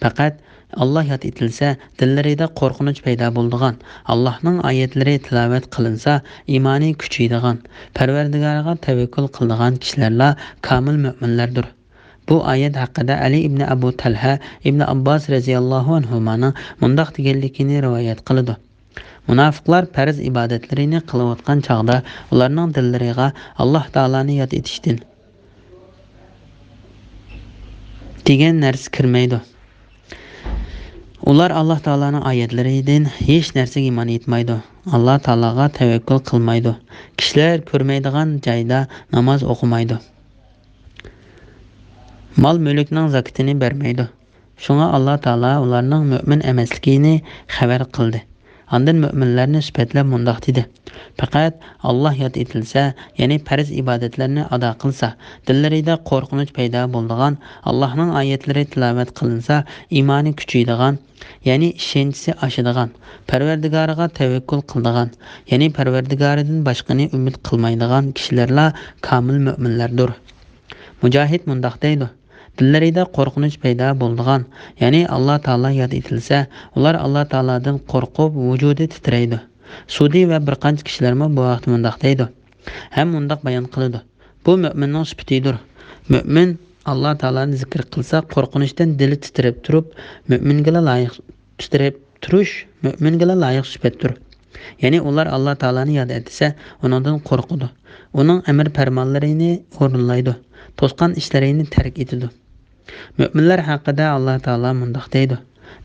پەقەت ئاللاھ ياد ئېتىلسە، دىللىرىدا قورقۇنچ پەيدا بولىدىغان، ئاللاھنىڭ ئايەتلىرى تىلاۋەت قىلىنسا، ئىمانى كۈچىيىدىغان، پەرۋەردىگارىغا تەۋەككۈل قىلىدىغان كىشىلەرلا كامىل مۆمىنلەردۇر. بۇ ئايەت ھەققىدە ئەلى ئىبنى ئەبۇ تەلھە ئىبنى ئابباس رەزىياللاھۇ ئەنھۇمانىڭ مۇنداق دېگەنلىكىنى رىۋايەت قىلىدۇ: مۇناپىقلار پەرز ئىبادەتلىرىنى قىلىۋاتقان چاغدا ئۇلارنىڭ دىللىرىغا ئاللاھ تائالانى ياد ئېتىشتىن دېگەن نەرسە كىرمەيدۇ. ئۇلار ئاللا تائالانىڭ ئايەتلىرىدىن ھېچ نەرسىگە ئىمان ئېيتمايدۇ. ئاللا تائالاغا تەۋەككۈل قىلمايدۇ. كىشىلەر كۆرمەيدىغان جايدا ناماز ئوقۇمايدۇ. مال-مۈلۈكنىڭ زاكىتىنى بەرمەيدۇ. شۇڭا ئاللا تائالا ئۇلارنىڭ مۆمىن ئەمەسلىكىنى خەۋەر قىلدى. ئاندىن مۆمىنلەرنى سۈپەتلەپ مۇنداق دېدى: پەقەت ئاللا ياد ئېتىلسە، يەنى پەرز ئىبادەتلەرنى ئادا قىلسا، دىللىرىدا قورقۇنچ پەيدا بولىدىغان، ئاللانىڭ ئايەتلىرى تىلاۋەت قىلىنسا، ئىمانى كۈچىيىدىغان، يەنى ئىشەنچىسى ئاشىدىغان، پەرۋەردىگارىغا تەۋەككۈل قىلىدىغان، يەنى پەرۋەردىگارىدىن باشقىنى ئۈمىد قىلمايدىغان كىشىلەرلا كامىل مۆمىنلەردۇر. مۇجاھىد مۇنداق دەيدۇ: دىللىرىدا قورقۇنچ پەيدا بولىدىغان، يەنى ئاللا تائالا ياد ئېتىلسە، ئۇلار ئاللا تائالادىن قورقۇپ ۋۇجۇدى تىترەيدۇ. سۇدى ۋە بىر قانچە كىشىلەرمۇ بۇ ھەقتە مۇنداق دەيدۇ، ھەم مۇنداق بايان قىلىدۇ: بۇ مۆمىننىڭ سۈپىتىدۇر. مۆمىن ئاللا تائالانى زىكىر قىلسا، قورقۇنچتىن دىلى تىترەپ تۇرۇپ، مۆمىنگىلا لايىق، تىترەپ تۇرۇش مۆمىنگىلا لايىق سۈپەتتۇر. يەنى ئۇلار ئاللا تائالانى ياد ئەتسە، ئۇنىڭدىن قورقىدۇ. ئۇنىڭ ئەمر پەرمانلىرىنى ئورۇنلايدۇ. توسقان ئىشلىرىنى تەرك ئېتىدۇ. مۆمىنلەر ھەققىدە ئاللا تائالا مۇنداق دەيدۇ: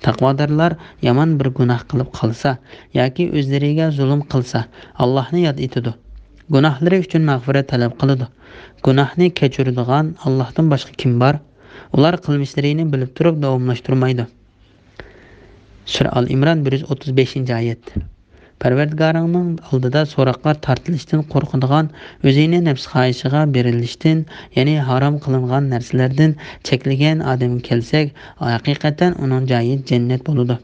تەقۋادارلار يامان بىر گۇناھ قىلىپ قالسا ياكى ئۆزلىرىگە زۇلۇم قىلسا، ئاللانى ياد ئېتىدۇ. گۇناھلىرى ئۈچۈن مەغپىرەت تەلەپ قىلىدۇ. گۇناھنى كەچۈرىدىغان ئاللاھتىن باشقا كىم بار؟ ئۇلار قىلمىشلىرىنى بىلىپ تۇرۇپ داۋاملاشتۇرمايدۇ. سۈرە ئال ئىمران، بىر يۈز ئوتتۇز بەشىنچى ئايەت. پەرۋەردىگارىڭنىڭ ئالدىدا سوراققا تارتىلىشتىن قورقىدىغان، ئۆزىنى نەپس خاھىشىغا بېرىلىشتىن، يەنى ھارام قىلىنغان نەرسىلەردىن چەكلىگەن ئادەمگە كەلسەك، ھەقىقەتەن ئۇنىڭ جايى جەننەت بولىدۇ.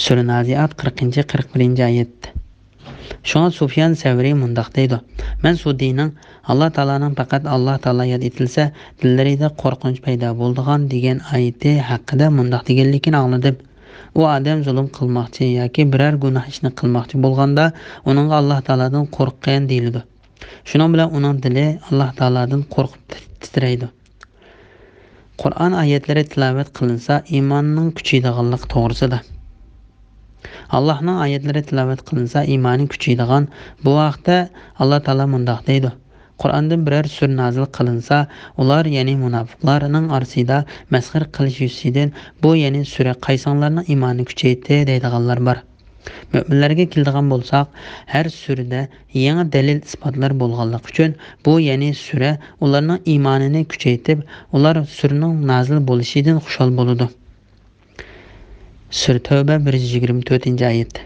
سۈرە نازىئات، قىرىقىنچى، قىرىق بىرىنچى ئايەت. شۇڭا سۇفيان سەۋرى مۇنداق دەيدۇ: مەن سۇدىنىڭ ئاللا تائالانىڭ پەقەت ئاللا تائالا ياد ئېتىلسە، دىللىرىدا قورقۇنچ پەيدا بولىدىغان دېگەن ئايىتى ھەققىدە مۇنداق دېگەنلىكىنى ئاڭلىدىم: ئۇ ئادەم زۇلۇم قىلماقچى ياكى بىرەر گۇناھ ئىشنى قىلماقچى بولغاندا، ئۇنىڭغا ئاللا تائالادىن قورققىن دېيىلىدۇ. شۇنىڭ بىلەن ئۇنىڭ دىلى ئاللا تائالادىن قورقۇپ تىت-، تىترەيدۇ. قۇرئان ئايەتلىرى تىلاۋەت قىلىنسا، ئىماننىڭ كۈچىيىدىغانلىقى توغرىسىدا. ئاللاھنىڭ ئايەتلىرى تىلاۋەت قىلىنسا، ئىمانى كۈچىيىدىغان. بۇ ھەقتە ئاللا تائالا مۇنداق دەيدۇ: قۇرئاندىن بىرەر سۈرە نازىل قىلىنسا، ئۇلار، يەنى مۇناپىقلارنىڭ ئارىسىدا مەسخىرە قىلىش يۈزىسىدىن، بۇ، يەنى سۈرە قايسىڭلارنىڭ ئىمانىنى كۈچەيتتى دەيدىغانلار بار. مۆمىنلەرگە كېلىدىغان بولساق، ھەر سۈرىدە يېڭى دەلىل-ئىسپاتلار بولغانلىقى ئۈچۈن، بۇ، يەنى سۈرە ئۇلارنىڭ ئىمانىنى كۈچەيتىپ، ئۇلار سۈرىنىڭ نازىل بولۇشىدىن خۇشال بولىدۇ. سۈرە تەۋبە، بىر يۈز يىگىرمە تۆتىنچى ئايەت.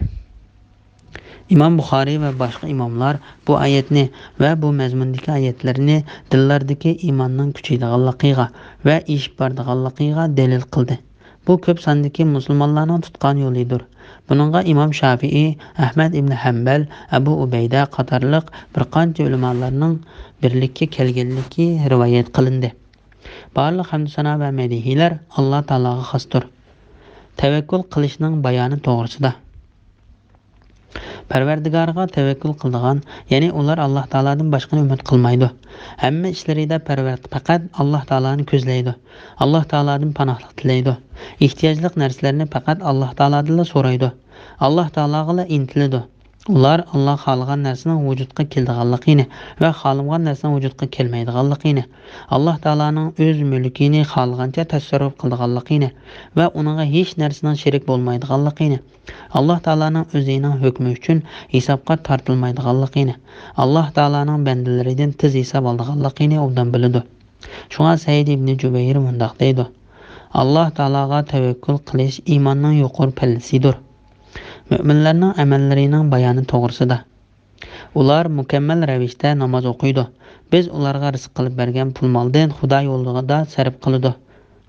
ئىمام بۇخارىي ۋە باشقا ئىماملار بۇ ئايەتنى ۋە بۇ مەزمۇندىكى ئايەتلەرنى دىللاردىكى ئىماننىڭ كۈچىيىدىغانلىقىغا ۋە ئېشىپ بارىدىغانلىقىغا دەلىل قىلدى. بۇ كۆپ ساندىكى مۇسۇلمانلارنىڭ تۇتقان يولىدۇر. بۇنىڭغا ئىمام شافىئىي، ئەھمەد ئىبن ھەمبەل، ئەبۇ ئۇبەيدە قاتارلىق بىر قانچە ئۆلىمالارنىڭ بىرلىككە كەلگەنلىكى رىۋايەت قىلىندى. بارلىق ھەمدۇسانا ۋە مەدھىيلەر ئاللا تائالاغا خاستۇر. تەۋەككۈل قىلىشنىڭ بايانى توغرىسىدا. پەرۋەردىگارىغا تەۋەككۈل قىلىدىغان، يەنى ئۇلار ئاللا تائالادىن باشقىنى ئۈمىد قىلمايدۇ. ھەممە ئىشلىرىدا پەرۋەر-، پەقەت ئاللا تائالانى كۆزلەيدۇ. ئاللا تائالادىن پاناھلىق تىلەيدۇ. ئېھتىياجلىق نەرسىلەرنى پەقەت ئاللا تائالادىنلا سورايدۇ. ئاللا تائالاغىلا ئىنتىلىدۇ. ئۇلار ئاللا خالىغان نەرسىنىڭ ۋۇجۇدقا كېلىدىغانلىقىنى ۋە خالىمىغان نەرسىنىڭ ۋۇجۇدقا كەلمەيدىغانلىقىنى، ئاللا تائالانىڭ ئۆز مۈلكىنى خالىغانچە تەسەررۇپ قىلىدىغانلىقىنى ۋە ئۇنىڭغا ھېچ نەرسىنىڭ شېرىك بولمايدىغانلىقىنى، ئاللا تائالانىڭ ئۆزىنىڭ ھۆكمى ئۈچۈن ھېسابقا تارتىلمايدىغانلىقىنى، ئاللا تائالانىڭ بەندىلىرىدىن تېز ھېساب ئالىدىغانلىقىنى ئوبدان بىلىدۇ. شۇڭا سەئىد ئىبنى جۇبەير مۇنداق دەيدۇ: ئاللا تائالاغا تەۋەككۈل قىلىش ئىماننىڭ يۇقىرى پەللىسىدۇر. مۆمىنلەرنىڭ ئەمەللىرىنىڭ بايانى توغرىسىدا. ئۇلار مۇكەممەل رەۋىشتە ناماز ئوقۇيدۇ. بىز ئۇلارغا رىزىق قىلىپ بەرگەن پۇل-مالدىن خۇدا يولىدا سەرپ قىلىدۇ.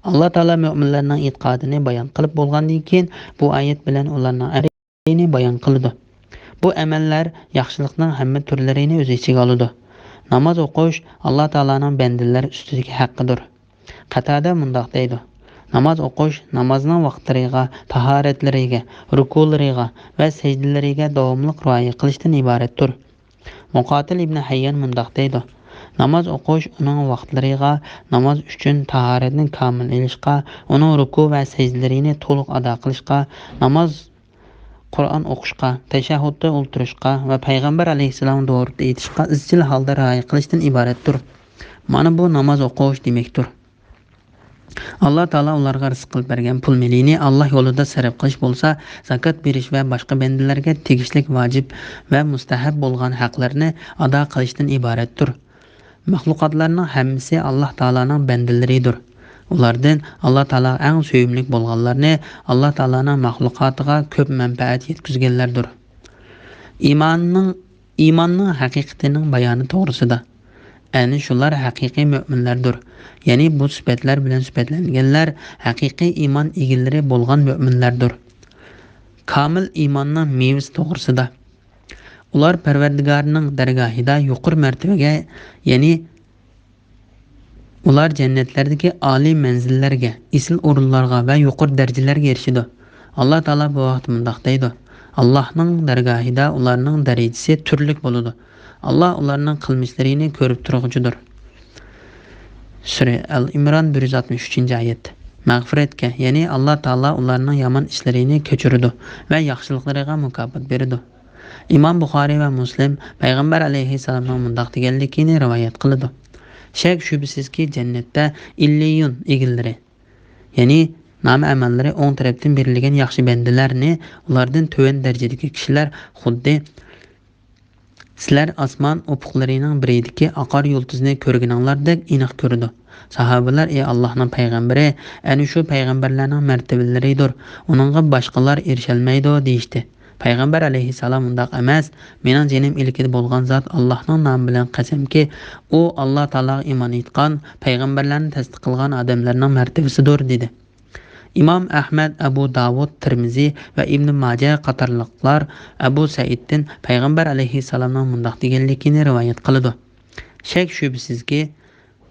ئاللا تائالا مۆمىنلەرنىڭ ئېتىقادىنى بايان قىلىپ بولغاندىن كېيىن، بۇ ئايەت بىلەن ئۇلارنىڭ ئەمەللىرىنى بايان قىلىدۇ. بۇ ئەمەللەر ياخشىلىقنىڭ ھەممە تۈرلىرىنى ئۆز ئىچىگە ئالىدۇ. ناماز ئوقۇش ئاللا تائالانىڭ بەندىلەر ئۈستىدىكى ھەققىدۇر. قەتادە مۇنداق دەيدۇ: ناماز ئوقۇش نامازنىڭ ۋاقىتلىرىغا، تاھارەتلىرىگە، رۇكۇلىرىغا ۋە سەجدىلىرىگە داۋاملىق رىئايە قىلىشتىن ئىبارەتتۇر. مۇقاتىل ئىبنى ھەييان مۇنداق دەيدۇ: ناماز ئوقۇش ئۇنىڭ ۋاقىتلىرىغا، ناماز ئۈچۈن تاھارەتنى كامىل ئېلىشقا، ئۇنىڭ رۇكۇ ۋە سەجدىلىرىنى تولۇق ئادا قىلىشقا، ناماز قۇرئان ئوقۇشقا، تەشەھھۇدتا ئولتۇرۇشقا ۋە پەيغەمبەر ئەلەيھىسسالام توغرىدا ئېيتىشقا ئىزچىل ھالدا رىئايە قىلىشتىن ئىبارەتتۇر. مانا بۇ ناماز ئوقۇش دېمەكتۇر. ئاللا تائالا ئۇلارغا رىزىق قىلىپ بەرگەن پۇل مېلىنى ئاللا يولىدا سەرپ قىلىش بولسا، زاكات بېرىش ۋە باشقا بەندىلەرگە تېگىشلىك ۋاجىپ ۋە مۇستەھەپ بولغان ھەقلەرنى ئادا قىلىشتىن ئىبارەتتۇر. مەخلۇقاتلارنىڭ ھەممىسى ئاللا تائالانىڭ بەندىلىرىدۇر. ئۇلاردىن ئاللا تائالاغا ئەڭ سۆيۈملۈك بولغانلارنى ئاللا تائالانىڭ مەخلۇقاتىغا كۆپ مەنپەئەت يەتكۈزگەنلەردۇر. ئىماننىڭ، ئىماننىڭ ھەقىقىتىنىڭ بايانى توغرىسىدا. ئەنە شۇلار ھەقىقىي مۆمىنلەردۇر. يەنى بۇ سۈپەتلەر بىلەن سۈپەتلەنگەنلەر ھەقىقىي ئىمان ئىگىلىرى بولغان مۆمىنلەردۇر. كامىل ئىماننىڭ مېۋىسى توغرىسىدا. ئۇلار پەرۋەردىگارىنىڭ دەرگاھىدا يۇقىرى مەرتىۋىگە، يەنى ئۇلار جەننەتلەردىكى ئالىي مەنزىللەرگە، ئېسىل ئورۇنلارغا ۋە يۇقىرى دەرىجىلەرگە ئېرىشىدۇ. ئاللا تائالا بۇ ھەقتە مۇنداق دەيدۇ: ئاللاھنىڭ دەرگاھىدا ئۇلارنىڭ دەرىجىسى تۈرلۈك بولىدۇ. ئاللا ئۇلارنىڭ قىلمىشلىرىنى كۆرۈپ تۇرغۇچىدۇر. سۈرە ئەل ئىمران، بىر يۈز ئاتمىش ئۈچىنچى ئايەت. مەغپىرەتكە، يەنى ئاللا تائالا ئۇلارنىڭ يامان ئىشلىرىنى كەچۈرىدۇ ۋە ياخشىلىقلىرىغا مۇكاپات بېرىدۇ. ئىمام بۇخارىي ۋە مۇسلىم پەيغەمبەر ئەلەيھىسسالامنىڭ مۇنداق دېگەنلىكىنى رىۋايەت قىلىدۇ: شەك-شۈبھىسىزكى، جەننەتتە ئىللىيۇن ئىگىلىرى، يەنى نامە ئەمەللىرى ئوڭ تەرەپتىن بېرىلگەن ياخشى بەندىلەرنى ئۇلاردىن تۆۋەن دەرىجىدىكى كىشىلەر خۇددى سىلەر ئاسمان ئۇپۇقلىرىنىڭ بىرىدىكى ئاقار يۇلتۇزنى كۆرگىنىڭلاردەك ئېنىق كۆرىدۇ. ساھابىلەر: ئى ئاللاھنىڭ پەيغەمبىرى، ئەنە شۇ پەيغەمبەرلەرنىڭ مەرتىۋىلىرىدۇر، ئۇنىڭغا باشقىلار ئېرىشەلمەيدۇ، دېيىشتى. پەيغەمبەر ئەلەيھىسسالام مۇنداق ئەمەس، مېنىڭ جېنىم ئىلكىدە بولغان زات ئاللاھنىڭ نامى بىلەن قەسەمكى، ئۇ ئاللا تائالاغا ئىمان ئېيتقان، پەيغەمبەرلەرنى تەستىقلىغان ئادەملەرنىڭ مەرتىۋىسىدۇر، دېدى. ئىمام ئەھمەد، ئەبۇ داۋۇد، تىرمىزى ۋە ئىبنى ماجە قاتارلىقلار ئەبۇ سەئىدتىن پەيغەمبەر ئەلەيھىسسالامنىڭ مۇنداق دېگەنلىكىنى رىۋايەت قىلىدۇ: شەك-شۈبھىسىزكى،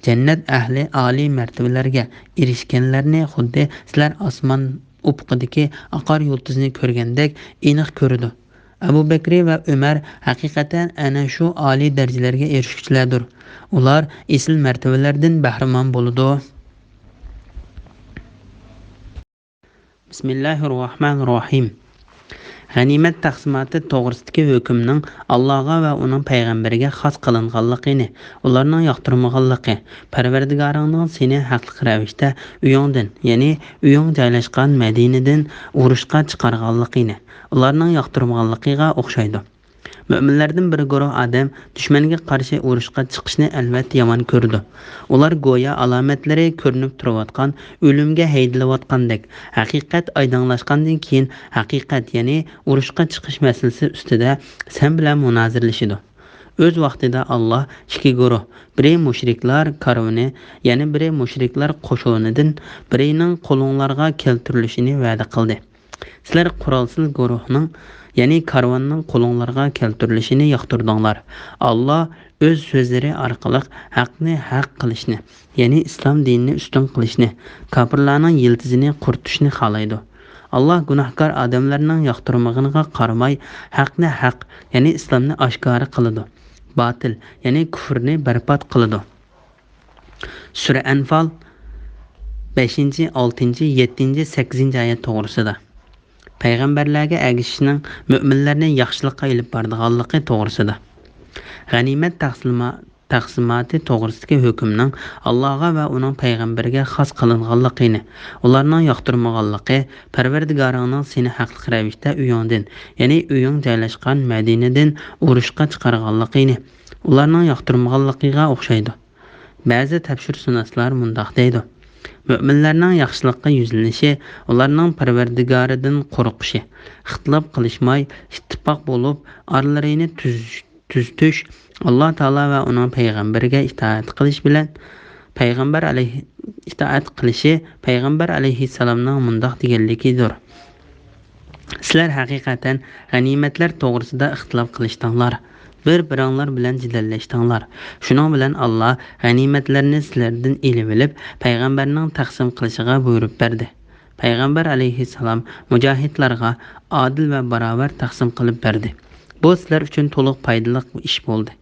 جەننەت ئەھلى ئالىي مەرتىۋىلەرگە ئېرىشكەنلەرنى خۇددى سىلەر ئاسمان ئۇپۇقىدىكى ئاقار يۇلتۇزنى كۆرگەندەك ئېنىق كۆرىدۇ. ئەبۇ بەكرى ۋە ئۆمەر ھەقىقەتەن ئەنە شۇ ئالىي دەرىجىلەرگە ئېرىشكۈچىلەردۇر. ئۇلار ئېسىل مەرتىۋىلەردىن بەھرىمەن بولىدۇ. بىسمىللاھىررەھمانىررەھىم. غەنىيمەت تەقسىماتى توغرىسىدىكى ھۆكۈمنىڭ ئاللاغا ۋە ئۇنىڭ پەيغەمبىرىگە خاس قىلىنغانلىقىنى، ئۇلارنىڭ ياقتۇرمىغانلىقى، پەرۋەردىگارىڭنىڭ سېنى ھەقلىق رەۋىشتە ئۆيۈڭدىن، يەنى ئۆيۈڭ جايلاشقان مەدىنىدىن ئۇرۇشقا چىقارغانلىقىنى، ئۇلارنىڭ ياقتۇرمىغانلىقىغا ئوخشايدۇ. مۆمىنلەردىن بىر گۇرۇھ ئادەم دۈشمەنگە قارشى ئۇرۇشقا چىقىشنى ئەلۋەتتە يامان كۆرىدۇ. ئۇلار گويا ئالامەتلىرى كۆرۈنۈپ تۇرۇۋاتقان ئۆلۈمگە ھەيدىلىۋاتقاندەك، ھەقىقەت ئايدىڭلاشقاندىن كېيىن، ھەقىقەت، يەنى ئۇرۇشقا چىقىش مەسىلىسى ئۈستىدە سەن بىلەن مۇنازىرىلىشىدۇ. ئۆز ۋاقتىدا ئاللا ئىككى گۇرۇھ، بىرى مۇشرىكلار كارۋىنى، يەنە بىرى مۇشرىكلار قوشۇنىدىن بىرىنىڭ قولۇڭلارغا كەلتۈرۈلۈشىنى ۋەدە قىلدى. سىلەر قورالسىز گۇرۇھنىڭ، يەنى كارۋاننىڭ قولۇڭلارغا كەلتۈرۈلۈشىنى ياقتۇردۇڭلار. ئاللا ئۆز سۆزلىرى ئارقىلىق ھەقنى ھەق قىلىشنى، يەنى ئىسلام دىنىنى ئۈستۈن قىلىشنى، كاپىرلارنىڭ يىلتىزىنى قۇرۇتۇشنى خالايدۇ. ئاللا گۇناھكار ئادەملەرنىڭ ياقتۇرمىغىنىغا قارىماي، ھەقنى ھەق، يەنى ئىسلامنى ئاشكارا قىلىدۇ. باتىل، يەنى كۇفرنى بەربات قىلىدۇ. سۈرە ئەنفال، بەشىنچى، ئالتىنچى، يەتتىنچى، سەككىزىنچى ئايەت توغرىسىدا. پەيغەمبەرلەرگە ئەگىشىشنىڭ مۆمىنلەرنى ياخشىلىققا ئېلىپ بارىدىغانلىقى توغرىسىدا. غەنىيمەت تەقسىما-، تەقسىماتى توغرىسىدىكى ھۆكۈمنىڭ ئاللاغا ۋە ئۇنىڭ پەيغەمبىرىگە خاس قىلىنغانلىقىنى، ئۇلارنىڭ ياقتۇرمىغانلىقى، پەرۋەردىگارىڭنىڭ سېنى ھەقلىق رەۋىشتە ئۆيۈڭدىن، يەنى ئۆيۈڭ جايلاشقان مەدىنىدىن ئۇرۇشقا چىقارغانلىقىنى، ئۇلارنىڭ ياقتۇرمىغانلىقىغا ئوخشايدۇ. بەزى تەپسىرشۇناسلار مۇنداق دەيدۇ: مۆمىنلەرنىڭ ياخشىلىققا يۈزلىنىشى، ئۇلارنىڭ پەرۋەردىگارىدىن قورقۇشى، ئىختىلاپ قىلىشماي، ئىتتىپاق بولۇپ، ئارىلىرىنى تۈزۈش، تۈزىتىش، ئاللا تائالا ۋە ئۇنىڭ پەيغەمبىرىگە ئىتائەت قىلىش بىلەن، پەيغەمبەر ئەلەيھ-، ئىتائەت قىلىشى پەيغەمبەر ئەلەيھىسسالامنىڭ مۇنداق دېگەنلىكىدۇر: سىلەر ھەقىقەتەن غەنىيمەتلەر توغرىسىدا ئىختىلاپ قىلىشتىڭلار، بىر-بىرىڭلار بىلەن جېدەللەشتىڭلار. شۇنىڭ بىلەن ئاللا غەنىيمەتلەرنى سىلەردىن ئېلىۋېلىپ، پەيغەمبەرنىڭ تەقسىم قىلىشىغا بۇيرۇپ بەردى. پەيغەمبەر ئەلەيھىسسالام مۇجاھىدلارغا ئادىل ۋە باراۋەر تەقسىم قىلىپ بەردى. بۇ سىلەر ئۈچۈن تولۇق پايدىلىق ئىش بولدى.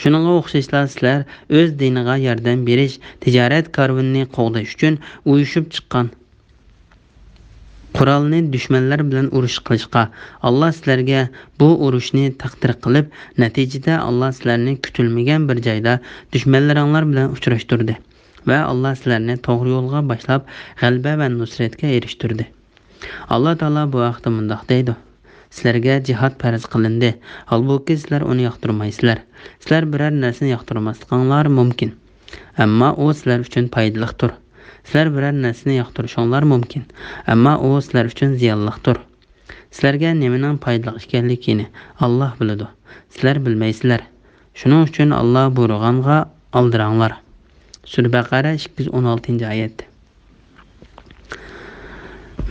شۇنىڭغا ئوخشاشلا سىلەر ئۆز دىنىغا ياردەم بېرىش، تىجارەت كارۋىنىنى قوغداش ئۈچۈن ئۇيۇشۇپ چىققان قورالنى دۈشمەنلەر بىلەن ئۇرۇش قىلىشقا، ئاللا سىلەرگە بۇ ئۇرۇشنى تەقدىر قىلىپ، نەتىجىدە ئاللا سىلەرنى كۈتۈلمىگەن بىر جايدا دۈشمەنلىرىڭلار بىلەن ئۇچراشتۇردى. ۋە ئاللا سىلەرنى توغرا يولغا باشلاپ، غەلىبە ۋە نۇسرەتكە ئېرىشتۈردى. ئاللا تائالا بۇ ھەقتە مۇنداق دەيدۇ: سىلەرگە جىھاد پەرز قىلىندى، ھالبۇكى، سىلەر ئۇنى ياقتۇرمايسىلەر. سىلەر بىرەر نەرسىنى ياقتۇرماسلىقىڭلار مۇمكىن، ئەمما ئۇ سىلەر ئۈچۈن پايدىلىقتۇر. سىلەر بىرەر نەرسىنى ياقتۇرۇشۇڭلار مۇمكىن، ئەمما ئۇ سىلەر ئۈچۈن زىيانلىقتۇر. سىلەرگە نېمىنىڭ پايدىلىق ئىكەنلىكىنى ئاللا بىلىدۇ، سىلەر بىلمەيسىلەر. شۇنىڭ ئۈچۈن ئاللا بۇيرۇغانغا ئالدىراڭلار. سۈرە بەقەرە، ئىككى يۈز ئون ئالتىنچى ئايەت.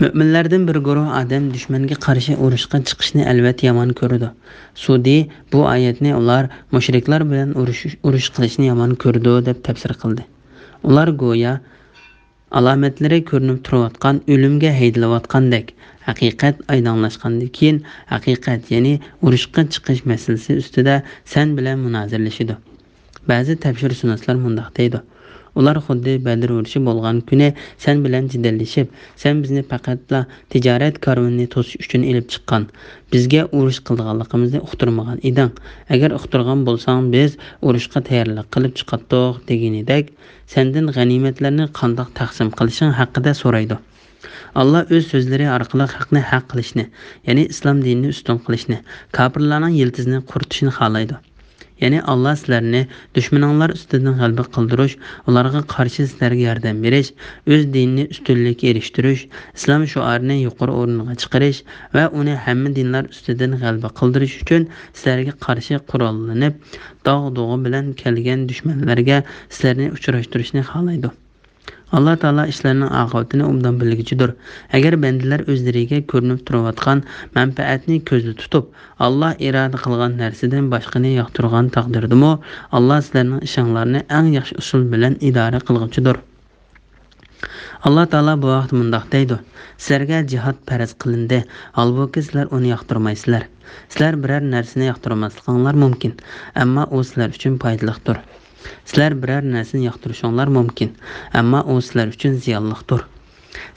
مۆمىنلەردىن بىر گۇرۇھ ئادەم دۈشمەنگە قارشى ئۇرۇشقا چىقىشنى ئەلۋەتتە يامان كۆرىدۇ. سۇدى بۇ ئايەتنى ئۇلار مۇشرىكلار بىلەن ئۇرۇش، ئۇرۇش قىلىشنى يامان كۆرىدۇ دەپ تەپسىر قىلدى. ئۇلار گويا ئالامەتلىرى كۆرۈنۈپ تۇرۇۋاتقان ئۆلۈمگە ھەيدىلىۋاتقاندەك، ھەقىقەت ئايدىڭلاشقاندىن كېيىن، ھەقىقەت، يەنى ئۇرۇشقا چىقىش مەسىلىسى ئۈستىدە سەن بىلەن مۇنازىرىلىشىدۇ. بەزى تەپسىرشۇناسلار مۇنداق دەيدۇ: ئۇلار خۇددى بەدر ئۇرۇشى بولغان كۈنى سەن بىلەن جېدەللىشىپ، سەن بىزنى پەقەتلا تىجارەت كارۋىنىنى توسۇش ئۈچۈن ئېلىپ چىققان، بىزگە ئۇرۇش قىلىدىغانلىقىمىزنى ئۇقتۇرمىغان ئىدىڭ. ئەگەر ئۇقتۇرغان بولساڭ، بىز ئۇرۇشقا تەييارلىق قىلىپ چىقاتتۇق، دېگىنىدەك، سەندىن غەنىيمەتلەرنى قانداق تەقسىم قىلىشىڭ ھەققىدە سورايدۇ. ئاللا ئۆز سۆزلىرى ئارقىلىق ھەقنى ھەق قىلىشنى، يەنى ئىسلام دىنىنى ئۈستۈن قىلىشنى، كاپىرلارنىڭ يىلتىزىنى قۇرۇتۇشنى خالايدۇ. يەنى ئاللا سىلەرنى دۈشمىنىڭلار ئۈستىدىن غەلىبە قىلدۇرۇش، ئۇلارغا قارشى سىلەرگە ياردەم بېرىش، ئۆز دىنىنى ئۈستۈنلۈككە ئېرىشتۈرۈش، ئىسلام شوئارىنى يۇقىرى ئورۇنغا چىقىرىش ۋە ئۇنى ھەممە دىنلار ئۈستىدىن غەلىبە قىلدۇرۇش ئۈچۈن سىلەرگە قارشى قوراللىنىپ، داغ-دوغا بىلەن كەلگەن دۈشمەنلەرگە سىلەرنى ئۇچراشتۇرۇشنى خالايدۇ. ئاللا تائالا ئىشلارنىڭ ئاقىۋىتىنى ئوبدان بىلگۈچىدۇر. ئەگەر بەندىلەر ئۆزلىرىگە كۆرۈنۈپ تۇرۇۋاتقان مەنپەئەتنى كۆزدە تۇتۇپ، ئاللا ئىرادە قىلغان نەرسىدىن باشقىنى ياقتۇرغان تەقدىردىمۇ، ئاللا سىلەرنىڭ ئىشىڭلارنى ئەڭ ياخشى ئۇسۇل بىلەن ئىدارە قىلغۇچىدۇر. ئاللا تائالا بۇ ھەقتە مۇنداق دەيدۇ: سىلەرگە جىھاد پەرز قىلىندى، ھالبۇكى، سىلەر ئۇنى ياقتۇرمايسىلەر. سىلەر بىرەر نەرسىنى ياقتۇرماسلىقىڭلار مۇمكىن، ئەمما ئۇ سىلەر ئۈچۈن پايدىلىقتۇر. سىلەر بىرەر نەرسىنى ياقتۇرۇشۇڭلار مۇمكىن، ئەمما ئۇ سىلەر ئۈچۈن زىيانلىقتۇر.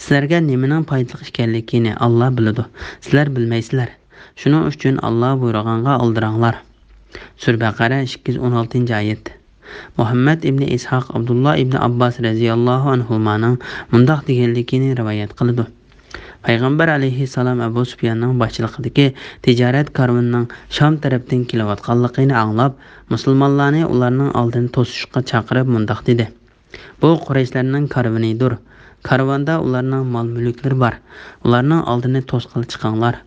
سىلەرگە نېمىنىڭ پايدىلىق ئىكەنلىكىنى ئاللا بىلىدۇ، سىلەر بىلمەيسىلەر. شۇنىڭ ئۈچۈن ئاللا بۇيرۇغانغا ئالدىراڭلار. سۈرە بەقەرە، ئىككى يۈز ئون ئالتىنچى ئايەت. مۇھەممەد ئىبنى ئىسھاق ئابدۇللا ئىبنى ئابباس رەزىياللاھۇ ئەنھۇمانىڭ مۇنداق دېگەنلىكىنى رىۋايەت قىلىدۇ: پەيغەمبەر ئەلەيھىسسالام ئەبۇ سۇپياننىڭ باشچىلىقىدىكى تىجارەت كارۋىنىنىڭ شام تەرەپتىن كېلىۋاتقانلىقىنى ئاڭلاپ، مۇسۇلمانلارنى ئۇلارنىڭ ئالدىنى توسۇشقا چاقىرىپ مۇنداق دېدى: بۇ قۇرەيشلەرنىڭ كارۋىنىدۇر. كارۋاندا ئۇلارنىڭ مال-مۈلۈكلىرى بار. ئۇلارنىڭ ئالدىنى توسقىلى چىقىڭلار.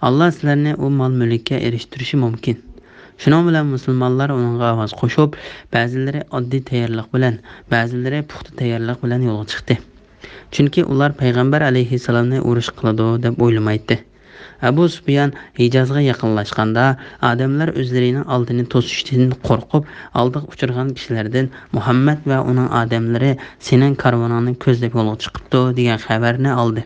ئاللا سىلەرنى ئۇ مال-مۈلۈككە ئېرىشتۈرۈشى مۇمكىن. شۇنىڭ بىلەن مۇسۇلمانلار ئۇنىڭغا ئاۋاز قوشۇپ، بەزىلىرى ئاددىي تەييارلىق بىلەن، بەزىلىرى پۇختا تەييارلىق بىلەن يولغا چىقتى. چۈنكى ئۇلار پەيغەمبەر ئەلەيھىسسالامنى ئۇرۇش قىلىدۇ دەپ ئويلىمايتتى. ئەبۇ سۇپيان ھىجازغا يېقىنلاشقاندا، ئادەملەر ئۆزلىرىنىڭ ئالدىنى توسۇشتىن قورقۇپ، ئالدىغا ئۇچرىغان كىشىلەردىن مۇھەممەد ۋە ئۇنىڭ ئادەملىرى سېنىڭ كارۋىنىڭنى كۆزلەپ يولغا چىقىپتۇ دېگەن خەۋەرنى ئالدى.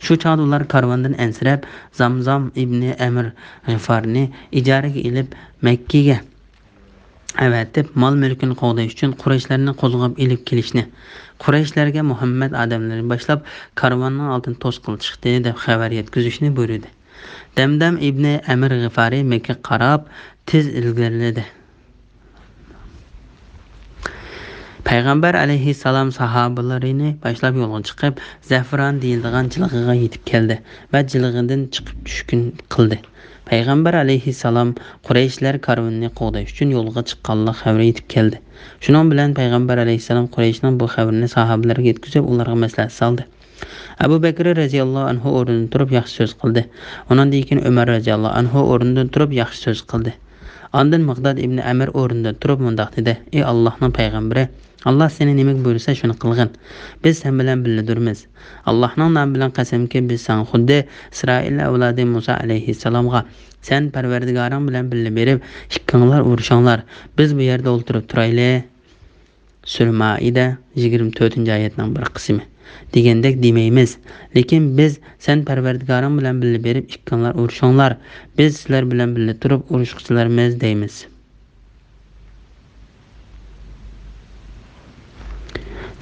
شۇ چاغدا ئۇلار كارۋاندىن ئەنسىرەپ، زامزام ئىبنى ئەمىر غىفارنى ئىجارىگە ئېلىپ، مەككىگە ئەۋەتىپ، مال-مۈلكىنى قوغداش ئۈچۈن قۇرەيشلەرنى قوزغاپ ئېلىپ كېلىشنى، قۇرەيشلەرگە مۇھەممەد ئادەملىرىنى باشلاپ، كارۋاننىڭ ئالدىنى توسقىلى چىقتى دەپ خەۋەر يەتكۈزۈشنى بۇيرۇدى. دەمدەم ئىبنى ئەمىر غىفارى مەككىگە قاراپ تېز ئىلگىرىلىدى. پەيغەمبەر ئەلەيھىسسالام ساھابىلىرىنى باشلاپ يولغا چىقىپ، زەفران دېيىلىدىغان جىلغىغا يېتىپ كەلدى ۋە جىلغىدىن چىقىپ چۈشكۈن قىلدى. پەيغەمبەر ئەلەيھىسسالام قۇرەيشلەر كارۋىنىنى قوغداش ئۈچۈن يولغا چىققانلىق خەۋىرى يېتىپ كەلدى. شۇنىڭ بىلەن پەيغەمبەر ئەلەيھىسسالام قۇرەيشنىڭ بۇ خەۋىرىنى ساھابىلەرگە يەتكۈزۈپ، ئۇلارغا مەسلىھەت سالدى. ئەبۇ بەكرى رەزىياللاھۇ ئەنھۇ ئورنىدىن تۇرۇپ ياخشى سۆز قىلدى. ئۇنىڭدىن كېيىن ئۆمەر رەزىياللاھۇ ئەنھۇ ئورنىدىن تۇرۇپ ياخشى سۆز قىلدى. ئاندىن مىقداد ئىبنى ئەمىر ئورنىدىن تۇرۇپ مۇنداق دېدى: ئى ئاللاھنىڭ پەيغەمبىرى، ئاللاھ سېنى نېمىگە بۇيرۇسا، شۇنى قىلغىن. بىز سەن بىلەن بىللىدۇرمىز. ئاللاھنىڭ نامى بىلەن قەسەمكى، بىز ساڭا خۇددى ئىسرائىل ئەۋلادى مۇسا ئەلەيھىسسالامغا، سەن پەرۋەردىگارىڭ بىلەن بىللە بېرىپ، ئىككىڭلار ئۇرۇشۇڭلار، بىز بۇ يەردە ئولتۇرۇپ تۇرايلى. سۈرە مائىدە، يىگىرمە تۆتىنچى ئايەتنىڭ بىر قىسمى. دېگەندەك دېمەيمىز، لېكىن بىز سەن پەرۋەردىگارىڭ بىلەن بىللە بېرىپ، ئىككىڭلار ئۇرۇشۇڭلار، بىز سىلەر بىلەن بىللە تۇرۇپ ئۇرۇشقۇچىلارمىز دەيمىز.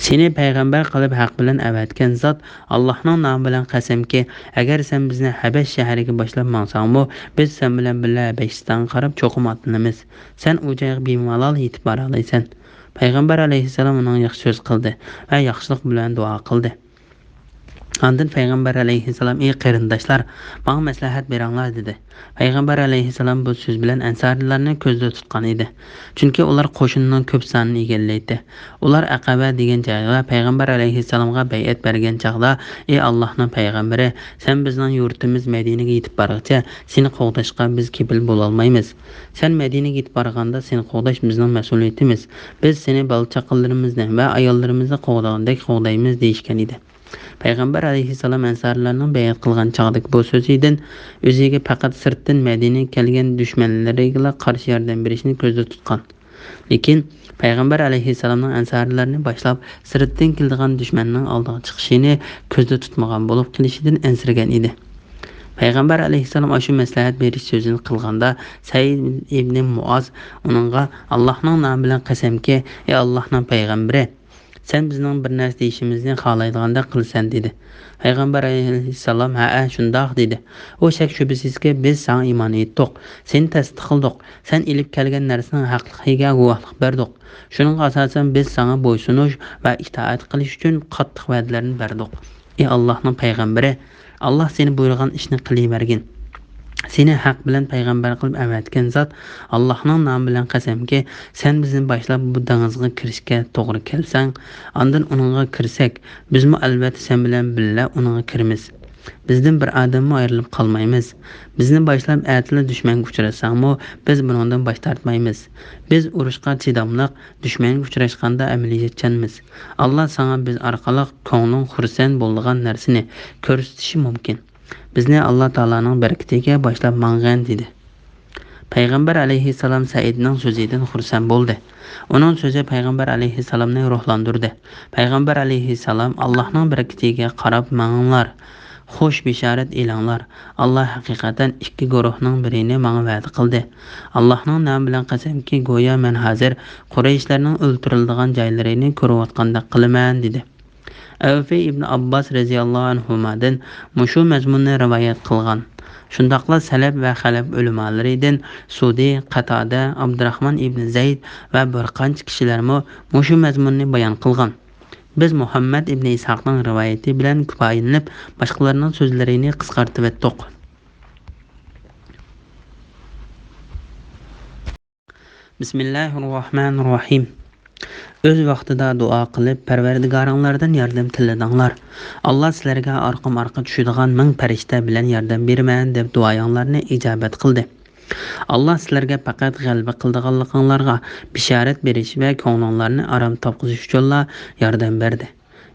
سېنى پەيغەمبەر قىلىپ ھەق بىلەن ئەۋەتكەن زات، ئاللاھنىڭ نامى بىلەن قەسەمكى، ئەگەر سەن بىزنى ھەبەش شەھىرىگە باشلاپ ماڭساڭمۇ، بىز سەن بىلەن بىللە ھەبەشىستانغا قاراپ چوقۇم ئاتلىنىمىز. سەن ئۇ جايغا بىمالال يېتىپ بارالايسەن. پەيغەمبەر ئەلەيھىسسالام ئۇنىڭغا ياخشى سۆز قىلدى ۋە ياخشىلىق بىلەن دۇئا قىلدى. ئاندىن پەيغەمبەر ئەلەيھىسسالام: «ئى قېرىنداشلار، ماڭا مەسلىھەت بېرىڭلار» دېدى. پەيغەمبەر ئەلەيھىسسالام بۇ سۆز بىلەن ئەنسارىيلارنى كۆزدە تۇتقان ئىدى. چۈنكى ئۇلار قوشۇننىڭ كۆپ سانىنى ئىگىلەيتتى. ئۇلار ئەقەبە دېگەن جايغا پەيغەمبەر ئەلەيھىسسالامغا بەيئەت بەرگەن چاغدا: «ئى ئاللاھنىڭ پەيغەمبىرى، سەن بىزنىڭ يۇرتىمىز مەدىنىگە يېتىپ بارغىچە سېنى قوغداشقا بىز كېپىل بولالمايمىز. سەن مەدىنىگە يېتىپ بارغاندا سېنى قوغداش بىزنىڭ مەسئۇلىيىتىمىز. بىز سېنى بالا-چاقىلىرىمىزنى ۋە ئاياللىرىمىزنى قوغدىغاندەك قوغدايمىز» دېيىشكەن ئىدى. پەيغەمبەر ئەلەيھىسسالام ئەنسارىيلارنىڭ بەيئەت قىلغان چاغدىكى بۇ سۆزىدىن ئۆزىگە پەقەت سىرتتىن مەدىنىگە كەلگەن دۈشمەنلىرىگىلا قارشى ياردەم بېرىشنى كۆزدە تۇتقان. لېكىن پەيغەمبەر ئەلەيھىسسالامنىڭ ئەنسارىيلارنى باشلاپ سىرتتىن كېلىدىغان دۈشمەننىڭ ئالدىغا چىقىشىنى كۆزدە تۇتمىغان بولۇپ قېلىشىدىن ئەنسىرىگەن ئىدى. پەيغەمبەر ئەلەيھىسسالام ئاشۇ مەسلىھەت بېرىش سۆزىنى قىلغاندا، سەئىد ئىبنى مۇئاز ئۇنىڭغا: «ئاللاھنىڭ نامى بىلەن قەسەمكى، ئەي ئاللاھنىڭ پەيغەمبىرى، سەن بىزنىڭ بىر نەرسە دېيىشىمىزنى خالايدىغاندەك قىلىسەن» دېدى. پەيغەمبەر ئەلەيھىسسالام: «ھەئە، شۇنداق» دېدى. «ئۇ شەك-شۈبھىسىزكى، بىز ساڭا ئىمان ئېيتتۇق، سېنى تەستىق قىلدۇق، سەن ئېلىپ كەلگەن نەرسىنىڭ ھەقلىقىگە گۇۋاھلىق بەردۇق. شۇنىڭغا ئاساسەن بىز ساڭا بويسۇنۇش ۋە ئىتائەت قىلىش ئۈچۈن قاتتىق ۋەدىلەرنى بەردۇق. ئى ئاللاھنىڭ پەيغەمبىرى، ئاللاھ سېنى بۇيرۇغان ئىشنى قىلىۋەرگىن. سېنى ھەق بىلەن پەيغەمبەر قىلىپ ئەۋەتكەن زات، ئاللاھنىڭ نامى بىلەن قەسەمكى، سەن بىزنى باشلاپ بۇ دېڭىزغا كىرىشكە توغرا كەلسەڭ، ئاندىن ئۇنىڭغا كىرسەك، بىزمۇ ئەلۋەتتە سەن بىلەن بىللە ئۇنىڭغا كىرىمىز. بىزدىن بىر ئادەممۇ ئايرىلىپ قالمايمىز. بىزنى باشلاپ ئەتىلا دۈشمەنگە ئۇچراتساڭمۇ، بىز بۇنىڭدىن باش تارتمايمىز. بىز ئۇرۇشقا چىداملىق، دۈشمەنگە ئۇچراشقاندا ئەمەلىيەتچانمىز. ئاللاھ ساڭا بىز ئارقىلىق كۆڭلۈڭ خۇرسەن بولىدىغان نەرسىنى كۆرسىتىشى مۇمكىن. بىزنى ئاللاھ تائالانىڭ بەرىكىتىگە باشلاپ ماڭغىن» دېدى. پەيغەمبەر ئەلەيھىسسالام سەئىدنىڭ سۆزىدىن خۇرسەن بولدى. ئۇنىڭ سۆزى پەيغەمبەر ئەلەيھىسسالامنى روھلاندۇردى. پەيغەمبەر ئەلەيھىسسالام: «ئاللاھنىڭ بەرىكىتىگە قاراپ مېڭىڭلار، خۇش بېشارەت ئېلىڭلار. ئاللاھ ھەقىقەتەن ئىككى گۇرۇھنىڭ بىرىنى ماڭا ۋەدە قىلدى. ئاللاھنىڭ نامى بىلەن قەسەمكى، گويا مەن ھازىر قۇرەيشلەرنىڭ ئۆلتۈرۈلىدىغان جايلىرىنى كۆرۈۋاتقاندەك قىلىمەن» دېدى. ئەۋفى ئىبنى ئابباس رەزىياللاھۇ ئەنھۇمادىن مۇشۇ مەزمۇننى رىۋايەت قىلغان. شۇنداقلا سەلەپ ۋە خەلەپ ئۆلىمالىرىدىن سۇدى، قاتادە، ئابدۇراخمان ئىبنى زەيد ۋە بىر قانچە كىشىلەرمۇ مۇشۇ مەزمۇننى بايان قىلغان. بىز مۇھەممەد ئىبنى ئىسھاقنىڭ رىۋايىتى بىلەن كۇپايىلىنىپ، باشقىلارنىڭ سۆزلىرىنى قىسقارتىۋەتتۇق. بىسمىللاھىررەھمانىررەھىم. ئۆز ۋاقتىدا دۇئا قىلىپ، پەرۋەردىگارىڭلاردىن ياردەم تىلىدىڭلار. ئاللا سىلەرگە ئارقىمۇ ئارقا چۈشىدىغان مىڭ پەرىشتە بىلەن ياردەم بېرىمەن، دەپ دۇئايىڭلارنى ئىجابەت قىلدى. ئاللا سىلەرگە پەقەت غەلىبە قىلىدىغانلىقىڭلارغا بېشارەت بېرىش ۋە كۆڭلۈڭلارنى ئارام تاپقۇزۇش ئۈچۈنلا ياردەم بەردى.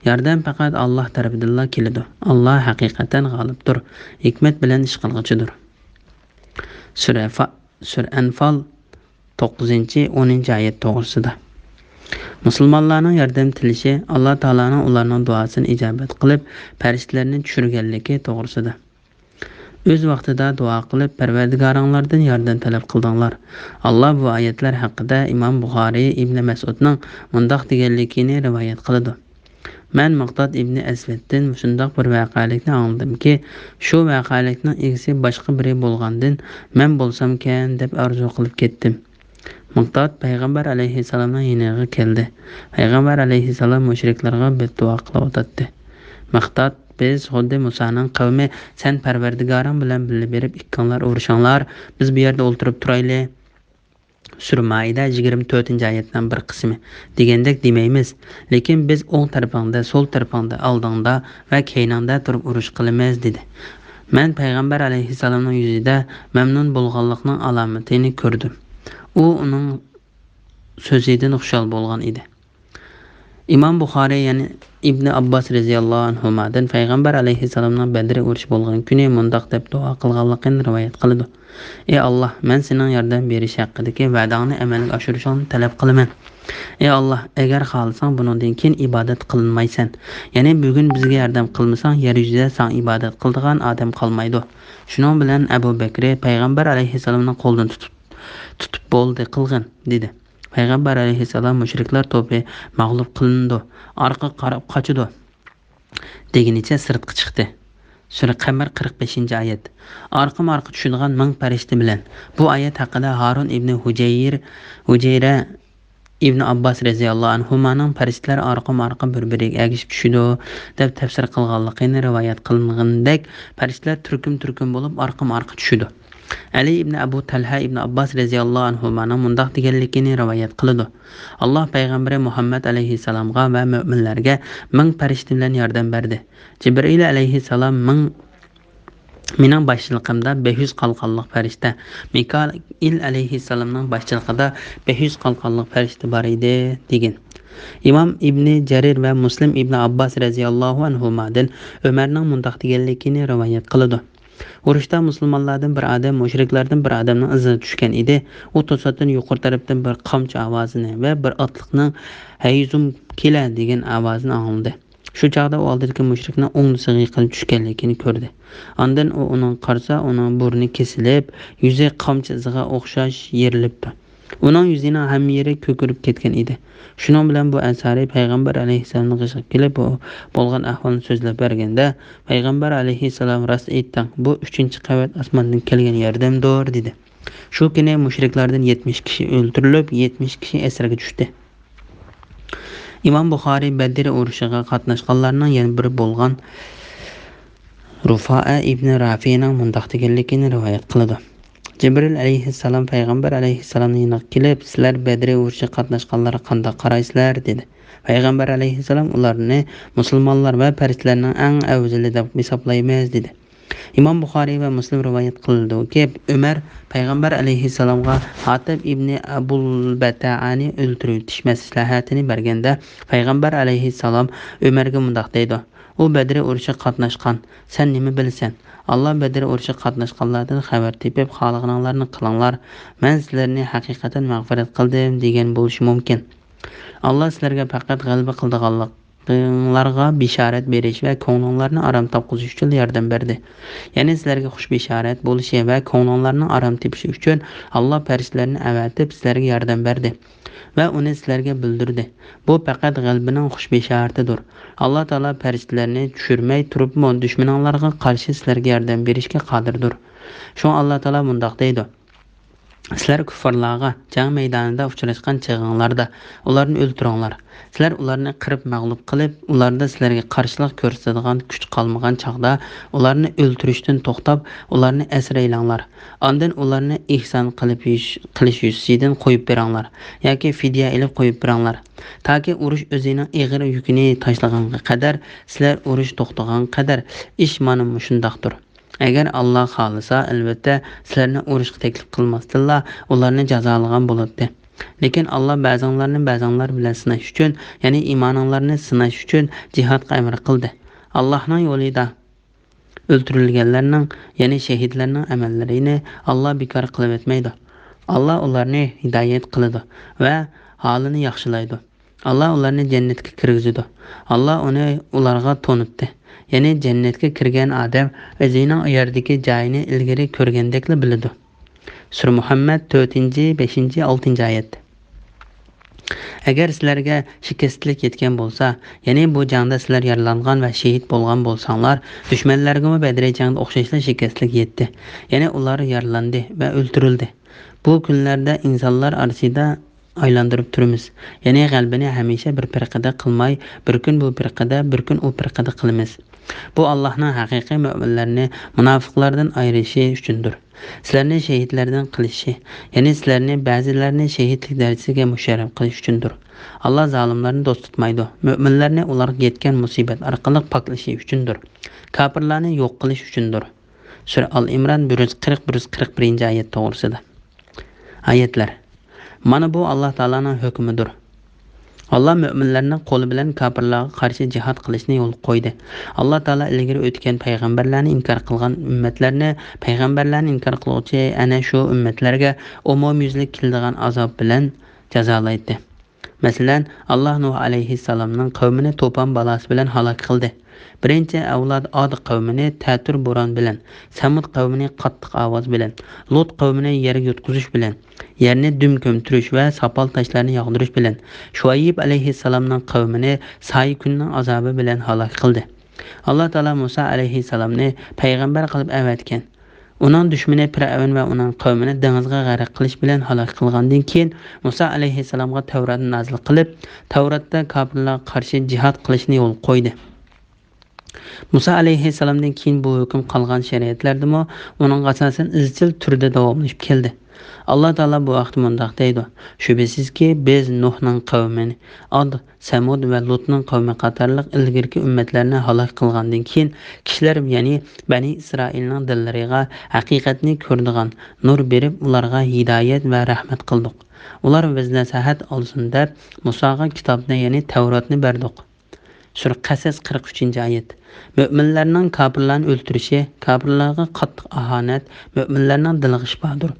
ياردەم پەقەت ئاللا تەرىپىدىنلا كېلىدۇ. ئاللا ھەقىقەتەن غالىبتۇر، ھېكمەت بىلەن ئىش قىلغۇچىدۇر. سۈرە فا-، سۈرە ئەنفال، توققۇزىنچى، ئونىنچى ئايەت توغرىسىدا. مۇسۇلمانلارنىڭ ياردەم تىلىشى ئاللا تائالانىڭ ئۇلارنىڭ دۇئاسىنى ئىجابەت قىلىپ، پەرىشتىلەرنى چۈشۈرگەنلىكى توغرىسىدا. ئۆز ۋاقتىدا دۇئا قىلىپ، پەرۋەردىگارىڭلاردىن ياردەم تەلەپ قىلدىڭلار. ئاللا بۇ ئايەتلەر ھەققىدە ئىمام بۇخارىي ئىبنى مەسئۇدنىڭ مۇنداق دېگەنلىكىنى رىۋايەت قىلىدۇ: مەن مىقداد ئىبنى ئەسۋەدتىن مۇشۇنداق بىر ۋەقەلىكنى ئاڭلىدىمكى، شۇ ۋەقەلىكنىڭ ئىگىسى باشقا بىرى بولغاندىن، مەن بولسامكەن دەپ ئارزۇ قىلىپ كەتتىم. مىقداد پەيغەمبەر ئەلەيھىسسالامنىڭ يېنىغا كەلدى. پەيغەمبەر ئەلەيھىسسالام مۇشرىكلارغا بەددۇئا قىلىۋاتاتتى. مىقداد، بىز خۇددى مۇسانىڭ قەۋمى، سەن پەرۋەردىگارىڭ بىلەن بىللە بېرىپ ئىككىڭلار ئۇرۇشۇڭلار، بىز بۇ يەردە ئولتۇرۇپ تۇرايلى. سۈرە مائىدە، يىگىرمە تۆتىنچى ئايەتنىڭ بىر قىسمى، دېگەندەك دېمەيمىز، لېكىن بىز ئوڭ تەرىپىڭدە، سول تەرىپىڭدە، ئالدىڭدا ۋە كەينىڭدە تۇرۇپ ئۇرۇش قىلىمىز، دېدى. مەن پەيغەمبەر ئەلەيھىسسالامنىڭ يۈزىدە مەمنۇن بولغانلىقنىڭ ئالامىتىنى كۆردۈم. ئۇ ئۇنىڭ سۆزىدىن خۇشال بولغان ئىدى. ئىمام بۇخارىي يەنە ئىبنى ئابباس رەزىياللاھۇ ئەنھۇمادىن پەيغەمبەر ئەلەيھىسسالامنىڭ بەدر ئۇرۇشى بولغان كۈنى مۇنداق دەپ دۇئا قىلغانلىقىنى رىۋايەت قىلىدۇ: ئى ئاللا، مەن سېنىڭ ياردەم بېرىش ھەققىدىكى ۋەدەڭنى ئەمەلگە ئاشۇرۇشۇڭنى تەلەپ قىلىمەن. ئى ئاللا، ئەگەر خالىساڭ بۇنىڭدىن كېيىن ئىبادەت قىلىنمايسەن. يەنى بۈگۈن بىزگە ياردەم قىلمىساڭ يەر يۈزىدە ساڭا ئىبادەت قىلىدىغان ئادەم قالمايدۇ. شۇنىڭ بىلەن ئەبۇ بەكرى پەيغەمبەر ئەلەيھىسسالامنىڭ قولىدىن تۇتۇپ، تۇتۇپ بولدى قىلغىن، دېدى. پەيغەمبەر ئەلەيھىسسالام مۇشرىكلار توپى مەغلۇپ قىلىنىدۇ، ئارقىغا قاراپ قاچىدۇ، دېگىنىچە سىرتقا چىقتى. سۈرە قەمەر، قىرىق بەشىنچى ئايەت. ئارقىمۇ ئارقا چۈشىدىغان مىڭ پەرىشتە بىلەن. بۇ ئايەت ھەققىدە ھارۇن ئىبنى ھۇجەير، ھۇجەيرە ئىبن ئابباس رەزىياللاھۇ ئەنھۇمانىڭ پەرىشتىلەر ئارقىمۇ ئارقا بىر-بىرىگە ئەگىشىپ چۈشىدۇ، دەپ تەپسىر قىلغانلىقىنى رىۋايەت قىلىنغىنىدەك، پەرىشتىلەر تۈركۈم-تۈركۈم بولۇپ ئارقىمۇ ئارقا چۈشىدۇ. ئەلى ئىبن ئەبۇ تەلھە ئىبن ئابباس رەزىياللاھۇ ئەنھۇمانىڭ مۇنداق دېگەنلىكىنى رىۋايەت قىلىدۇ: ئاللاھ پەيغەمبىرى مۇھەممەد ئەلەيھىسسالامغا ۋە مۆمىنلەرگە مىڭ پەرىشتە بىلەن ياردەم بەردى. جىبرىئىل ئەلەيھىسسالام مىڭ مېنىڭ باشچىلىقىمدا بەش يۈز قالقانلىق پەرىشتە، مىكائىل ئەلەيھىسسالامنىڭ باشچىلىقىدا بەش يۈز قالقانلىق پەرىشتە بار ئىدى، دېگەن. ئىمام ئىبنى جەرىر ۋە مۇسلىم ئىبنى ئابباس رەزىياللاھۇ ئەنھۇمادىن ئۆمەرنىڭ مۇنداق دېگەنلىكىنى رىۋايەت قىلىدۇ: ئۇرۇشتا مۇسۇلمانلاردىن بىر ئادەم مۇشرىكلاردىن بىر ئادەمنىڭ ئىزىغا چۈشكەن ئىدى. ئۇ توساتتىن يۇقىرى تەرەپتىن بىر قامچا ئاۋازىنى ۋە بىر ئاتلىقنىڭ «ھەيزۇم كېلە» دېگەن ئاۋازىنى ئاڭلىدى. شۇ چاغدا ئۇ ئالدىدىكى مۇشرىكنىڭ ئوڭدىسىغا يېقىن چۈشكەنلىكىنى كۆردى. ئاندىن ئۇ ئۇنىڭغا قارىسا، ئۇنىڭ بۇرنى كېسىلىپ، يۈزى قامچا ئىزىغا ئوخشاش يېرىلىپتۇ. ئۇنىڭ يۈزىنىڭ ھەممە يېرى كۆكىرىپ كەتكەن ئىدى. شۇنىڭ بىلەن بۇ ئەنسارىي پەيغەمبەر ئەلەيھىسسالامنىڭ قېشىغا كېلىپ، بۇ بولغان ئەھۋالنى سۆزلەپ بەرگەندە، پەيغەمبەر ئەلەيھىسسالام: «راست ئېيتتىڭ، بۇ ئۈچىنچى قەۋەت ئاسماندىن كەلگەن ياردەمدۇر» دېدى. شۇ كۈنى مۇشرىكلاردىن يەتمىش كىشى ئۆلتۈرۈلۈپ، يەتمىش كىشى ئەسىرگە چۈشتى. ئىمام بۇخارىي بەدر ئۇرۇشىغا قاتناشقانلارنىڭ يەنە بىرى بولغان رۇفائە ئىبنى رافىنىڭ مۇنداق دېگەنلىكىنى رىۋايەت قىلىدۇ: جىبرىل ئەلەيھىسسالام پەيغەمبەر ئەلەيھىسسالامنىڭ يېنىغا كېلىپ، «سىلەر بەدر ئۇرۇشىغا قاتناشقانلارغا قانداق قارايسىلەر؟» دېدى. پەيغەمبەر ئەلەيھىسسالام ئۇلارنى مۇسۇلمانلار ۋە پەرىشتىلەرنىڭ ئەڭ ئەۋزىلى دەپ ھېسابلايمىز، دېدى. ئىمام بۇخارىي ۋە مۇسلىم رىۋايەت قىلىدۇكى، ئۆمەر پەيغەمبەر ئەلەيھىسسالامغا ھاتىب ئىبنى ئەبۇل بەتەئەنى ئۆلتۈرۈۋېتىش مەسلىھەتىنى بەرگەندە، پەيغەمبەر ئەلەيھىسسالام ئۆمەرگە مۇنداق دەيدۇ: «ئۇ بەدر ئۇرۇشىغا قاتناشقان، سەن نېمە بىلىسەن؟ ئاللا بەدر ئۇرۇشىغا قاتناشقانلاردىن خەۋەر تېپىپ، خالىغىنىڭلارنى قىلىڭلار، مەن سىلەرنى ھەقىقەتەن مەغپىرەت قىلدىم» دېگەن بولۇشى مۇمكىن. ئاللا سىلەرگە پەقەت غەلىبە قىلىدىغانلىقىڭلارغا بېشارەت بېرىش ۋە كۆڭلۈڭلارنى ئارام تاپقۇزۇش ئۈچۈن ياردەم بەردى. يەنى سىلەرگە خۇش بېشارەت بولۇشى ۋە كۆڭلۈڭلارنىڭ ئارام تېپىشى ئۈچۈن ئاللا پەرىشتىلەرنى ئەۋەتىپ سىلەرگە ياردەم بەردى ۋە ئۇنى سىلەرگە بىلدۈردى. بۇ پەقەت غەلىبىنىڭ خۇش بېشارىتىدۇر. ئاللا تائالا پەرىشتىلەرنى چۈشۈرمەي تۇرۇپمۇ دۈشمىنىڭلارغا قارشى سىلەرگە ياردەم بېرىشكە قادىردۇر. شۇڭا ئاللا تائالا مۇنداق دەيدۇ: سىلەر كۇففارلارغا جەڭ مەيدانىدا ئۇچراشقان چېغىڭلاردا ئۇلارنى ئۆلتۈرۈڭلار. سىلەر ئۇلارنى قىرىپ مەغلۇپ قىلىپ، ئۇلاردا سىلەرگە قارشىلىق كۆرسىتىدىغان كۈچ قالمىغان چاغدا ئۇلارنى ئۆلتۈرۈشتىن توختاپ، ئۇلارنى ئەسىرەيلەڭلار. ئاندىن ئۇلارنى ئېھسان قىلىپ يۈز-، قىلىش يۈزىسىدىن قويۇپ بېرىڭلار ياكى فىدىيە ئېلىپ قويۇپ بېرىڭلار. تاكى ئۇرۇش ئۆزىنىڭ ئېغىر يۈكىنى تاشلىغانغا قەدەر سىلەر ئۇرۇش توختىغانغا قەدەر. ئىش مانا مۇشۇنداقتۇر. ئەگەر ئاللا خالىسا، ئەلۋەتتە، سىلەرنى ئۇرۇشقا تەكلىپ قىلماستىنلا ئۇلارنى جازالىغان بولاتتى. لېكىن ئاللا بەزىڭلارنى بەزىڭلار بىلەن سىناش ئۈچۈن، يەنى ئىمانىڭلارنى سىناش ئۈچۈن جىھادقا ئەمر قىلدى. ئاللانىڭ يولىدا ئۆلتۈرۈلگەنلەرنىڭ، يەنى شېھىتلەرنىڭ ئەمەللىرىنى ئاللا بىكار قىلىۋەتمەيدۇ. ئاللا ئۇلارنى ھىدايەت قىلىدۇ ۋە ھالىنى ياخشىلايدۇ. ئاللا ئۇلارنى جەننەتكە كىرگۈزىدۇ. ئاللا ئۇنى ئۇلارغا تونۇتتى. يەنى جەننەتكە كىرگەن ئادەم ئۆزىنىڭ ئۇ يەردىكى جايىنى ئىلگىرى كۆرگەندەكلا بىلىدۇ. سۈرە مۇھەممەد، تۆتىنچى، بەشىنچى، ئالتىنچى ئايەت. ئەگەر سىلەرگە شىكەستلىك يەتكەن بولسا، يەنى بۇ جەڭدە سىلەر يارىلانغان ۋە شېھىت بولغان بولساڭلار، دۈشمەنلەرگىمۇ بەدرىي جەڭدە ئوخشاشلا شىكەستلىك يەتتى. يەنى ئۇلار يارىلاندى ۋە ئۆلتۈرۈلدى. بۇ كۈنلەردە ئىنسانلار ئارىسىدا ئايلاندۇرۇپ تۇرىمىز. يەنى غەلىبىنى ھەمىشە بىر پىرقىدە قىلماي، بىر كۈن بۇ پىرقىدە، بىر كۈن ئۇ پىرقىدە قىلىمىز. بۇ ئاللاھنىڭ ھەقىقىي مۆمىنلەرنى مۇناپىقلاردىن ئايرىشى ئۈچۈندۇر. سىلەرنى شېھىتلەردىن قىلىشى، يەنى سىلەرنى بەزىلەرنى شېھىتلىك دەرىجىسىگە مۇشەررەپ قىلىش ئۈچۈندۇر. ئاللا زالىملارنى دوست تۇتمايدۇ. مۆمىنلەرنى ئۇلارغا يەتكەن مۇسىبەت ئارقىلىق پاكلىشى ئۈچۈندۇر. كاپىرلارنى يوق قىلىش ئۈچۈندۇر. سۈرە ئال ئىمران، بىر يۈز قىرىق، بىر يۈز قىرىق بىرىنچى ئايەت توغرىسىدا. ئايەتلەر. مانا بۇ ئاللا تائالانىڭ ھۆكمىدۇر. ئاللا مۆمىنلەرنىڭ قولى بىلەن كاپىرلارغا قارشى جىھاد قىلىشنى يولغا قويدى. ئاللا تائالا ئىلگىرى ئۆتكەن پەيغەمبەرلەرنى ئىنكار قىلغان ئۈممەتلەرنى پەيغەمبەرلەرنى ئىنكار قىلغۇچى ئەنە شۇ ئۈممەتلەرگە ئومۇميۈزلۈك كېلىدىغان ئازاب بىلەن جازالايتتى. مەسىلەن، ئاللا نۇھ ئەلەيھىسسالامنىڭ قەۋمىنى توپان بالاسى بىلەن ھالاك قىلدى. بىرىنچى ئەۋلاد ئاد قەۋمىنى تەتۈر بوران بىلەن، سەمۇد قەۋمىنى قاتتىق ئاۋاز بىلەن، لۇت قەۋمىنى يەرگە يۇتقۇزۇش بىلەن، يەرنى دۈم كۆمتۈرۈش ۋە ساپال تاشلارنى ياغدۇرۇش بىلەن، شۇئەيب ئەلەيھىسسالامنىڭ قەۋمىنى سايە كۈننىڭ ئازابى بىلەن ھالاك قىلدى. ئاللا تائالا مۇسا ئەلەيھىسسالامنى پەيغەمبەر قىلىپ ئەۋەتكەن. ئۇنىڭ دۈشمىنى پىرئەۋن ۋە ئۇنىڭ قەۋمىنى دېڭىزغا غەرق قىلىش بىلەن ھالاك قىلغاندىن كېيىن، مۇسا ئەلەيھىسسالامغا تەۋراتنى نازىل قىلىپ، تەۋراتتا كاپىرلارغا قارشى جىھاد قىلىشنى يولغا قويدى. مۇسا ئەلەيھىسسالامدىن كېيىن بۇ ھۆكۈم قالغان شەرىئەتلەردىمۇ ئۇنىڭغا ئاساسەن ئىزچىل تۈردە داۋاملىشىپ كەلدى. ئاللا تائالا بۇ ھەقتە مۇنداق دەيدۇ: شۈبھىسىزكى، بىز نۇھنىڭ قەۋمىنى، ئاد، سەمۇد ۋە لۇتنىڭ قەۋمى قاتارلىق ئىلگىرىكى ئۈممەتلەرنى ھالاك قىلغاندىن كېيىن، كىشىلەر، يەنى بەنى ئىسرائىلنىڭ دىللىرىغا ھەقىقەتنى كۆرىدىغان نۇر بېرىپ، ئۇلارغا ھىدايەت ۋە رەھمەت قىلدۇق. ئۇلار ۋەز-نەسىھەت ئالسۇن دەپ، مۇساغا كىتابنى، يەنى تەۋراتنى بەردۇق. سۈرە قەسەس، قىرىق ئۈچىنچى ئايەت. مۆمىنلەرنىڭ كاپىرلارنى ئۆلتۈرۈشى، كاپىرلارغا قاتتىق ئاھانەت، مۆمىنلەرنىڭ دىلىغا شىپادۇر.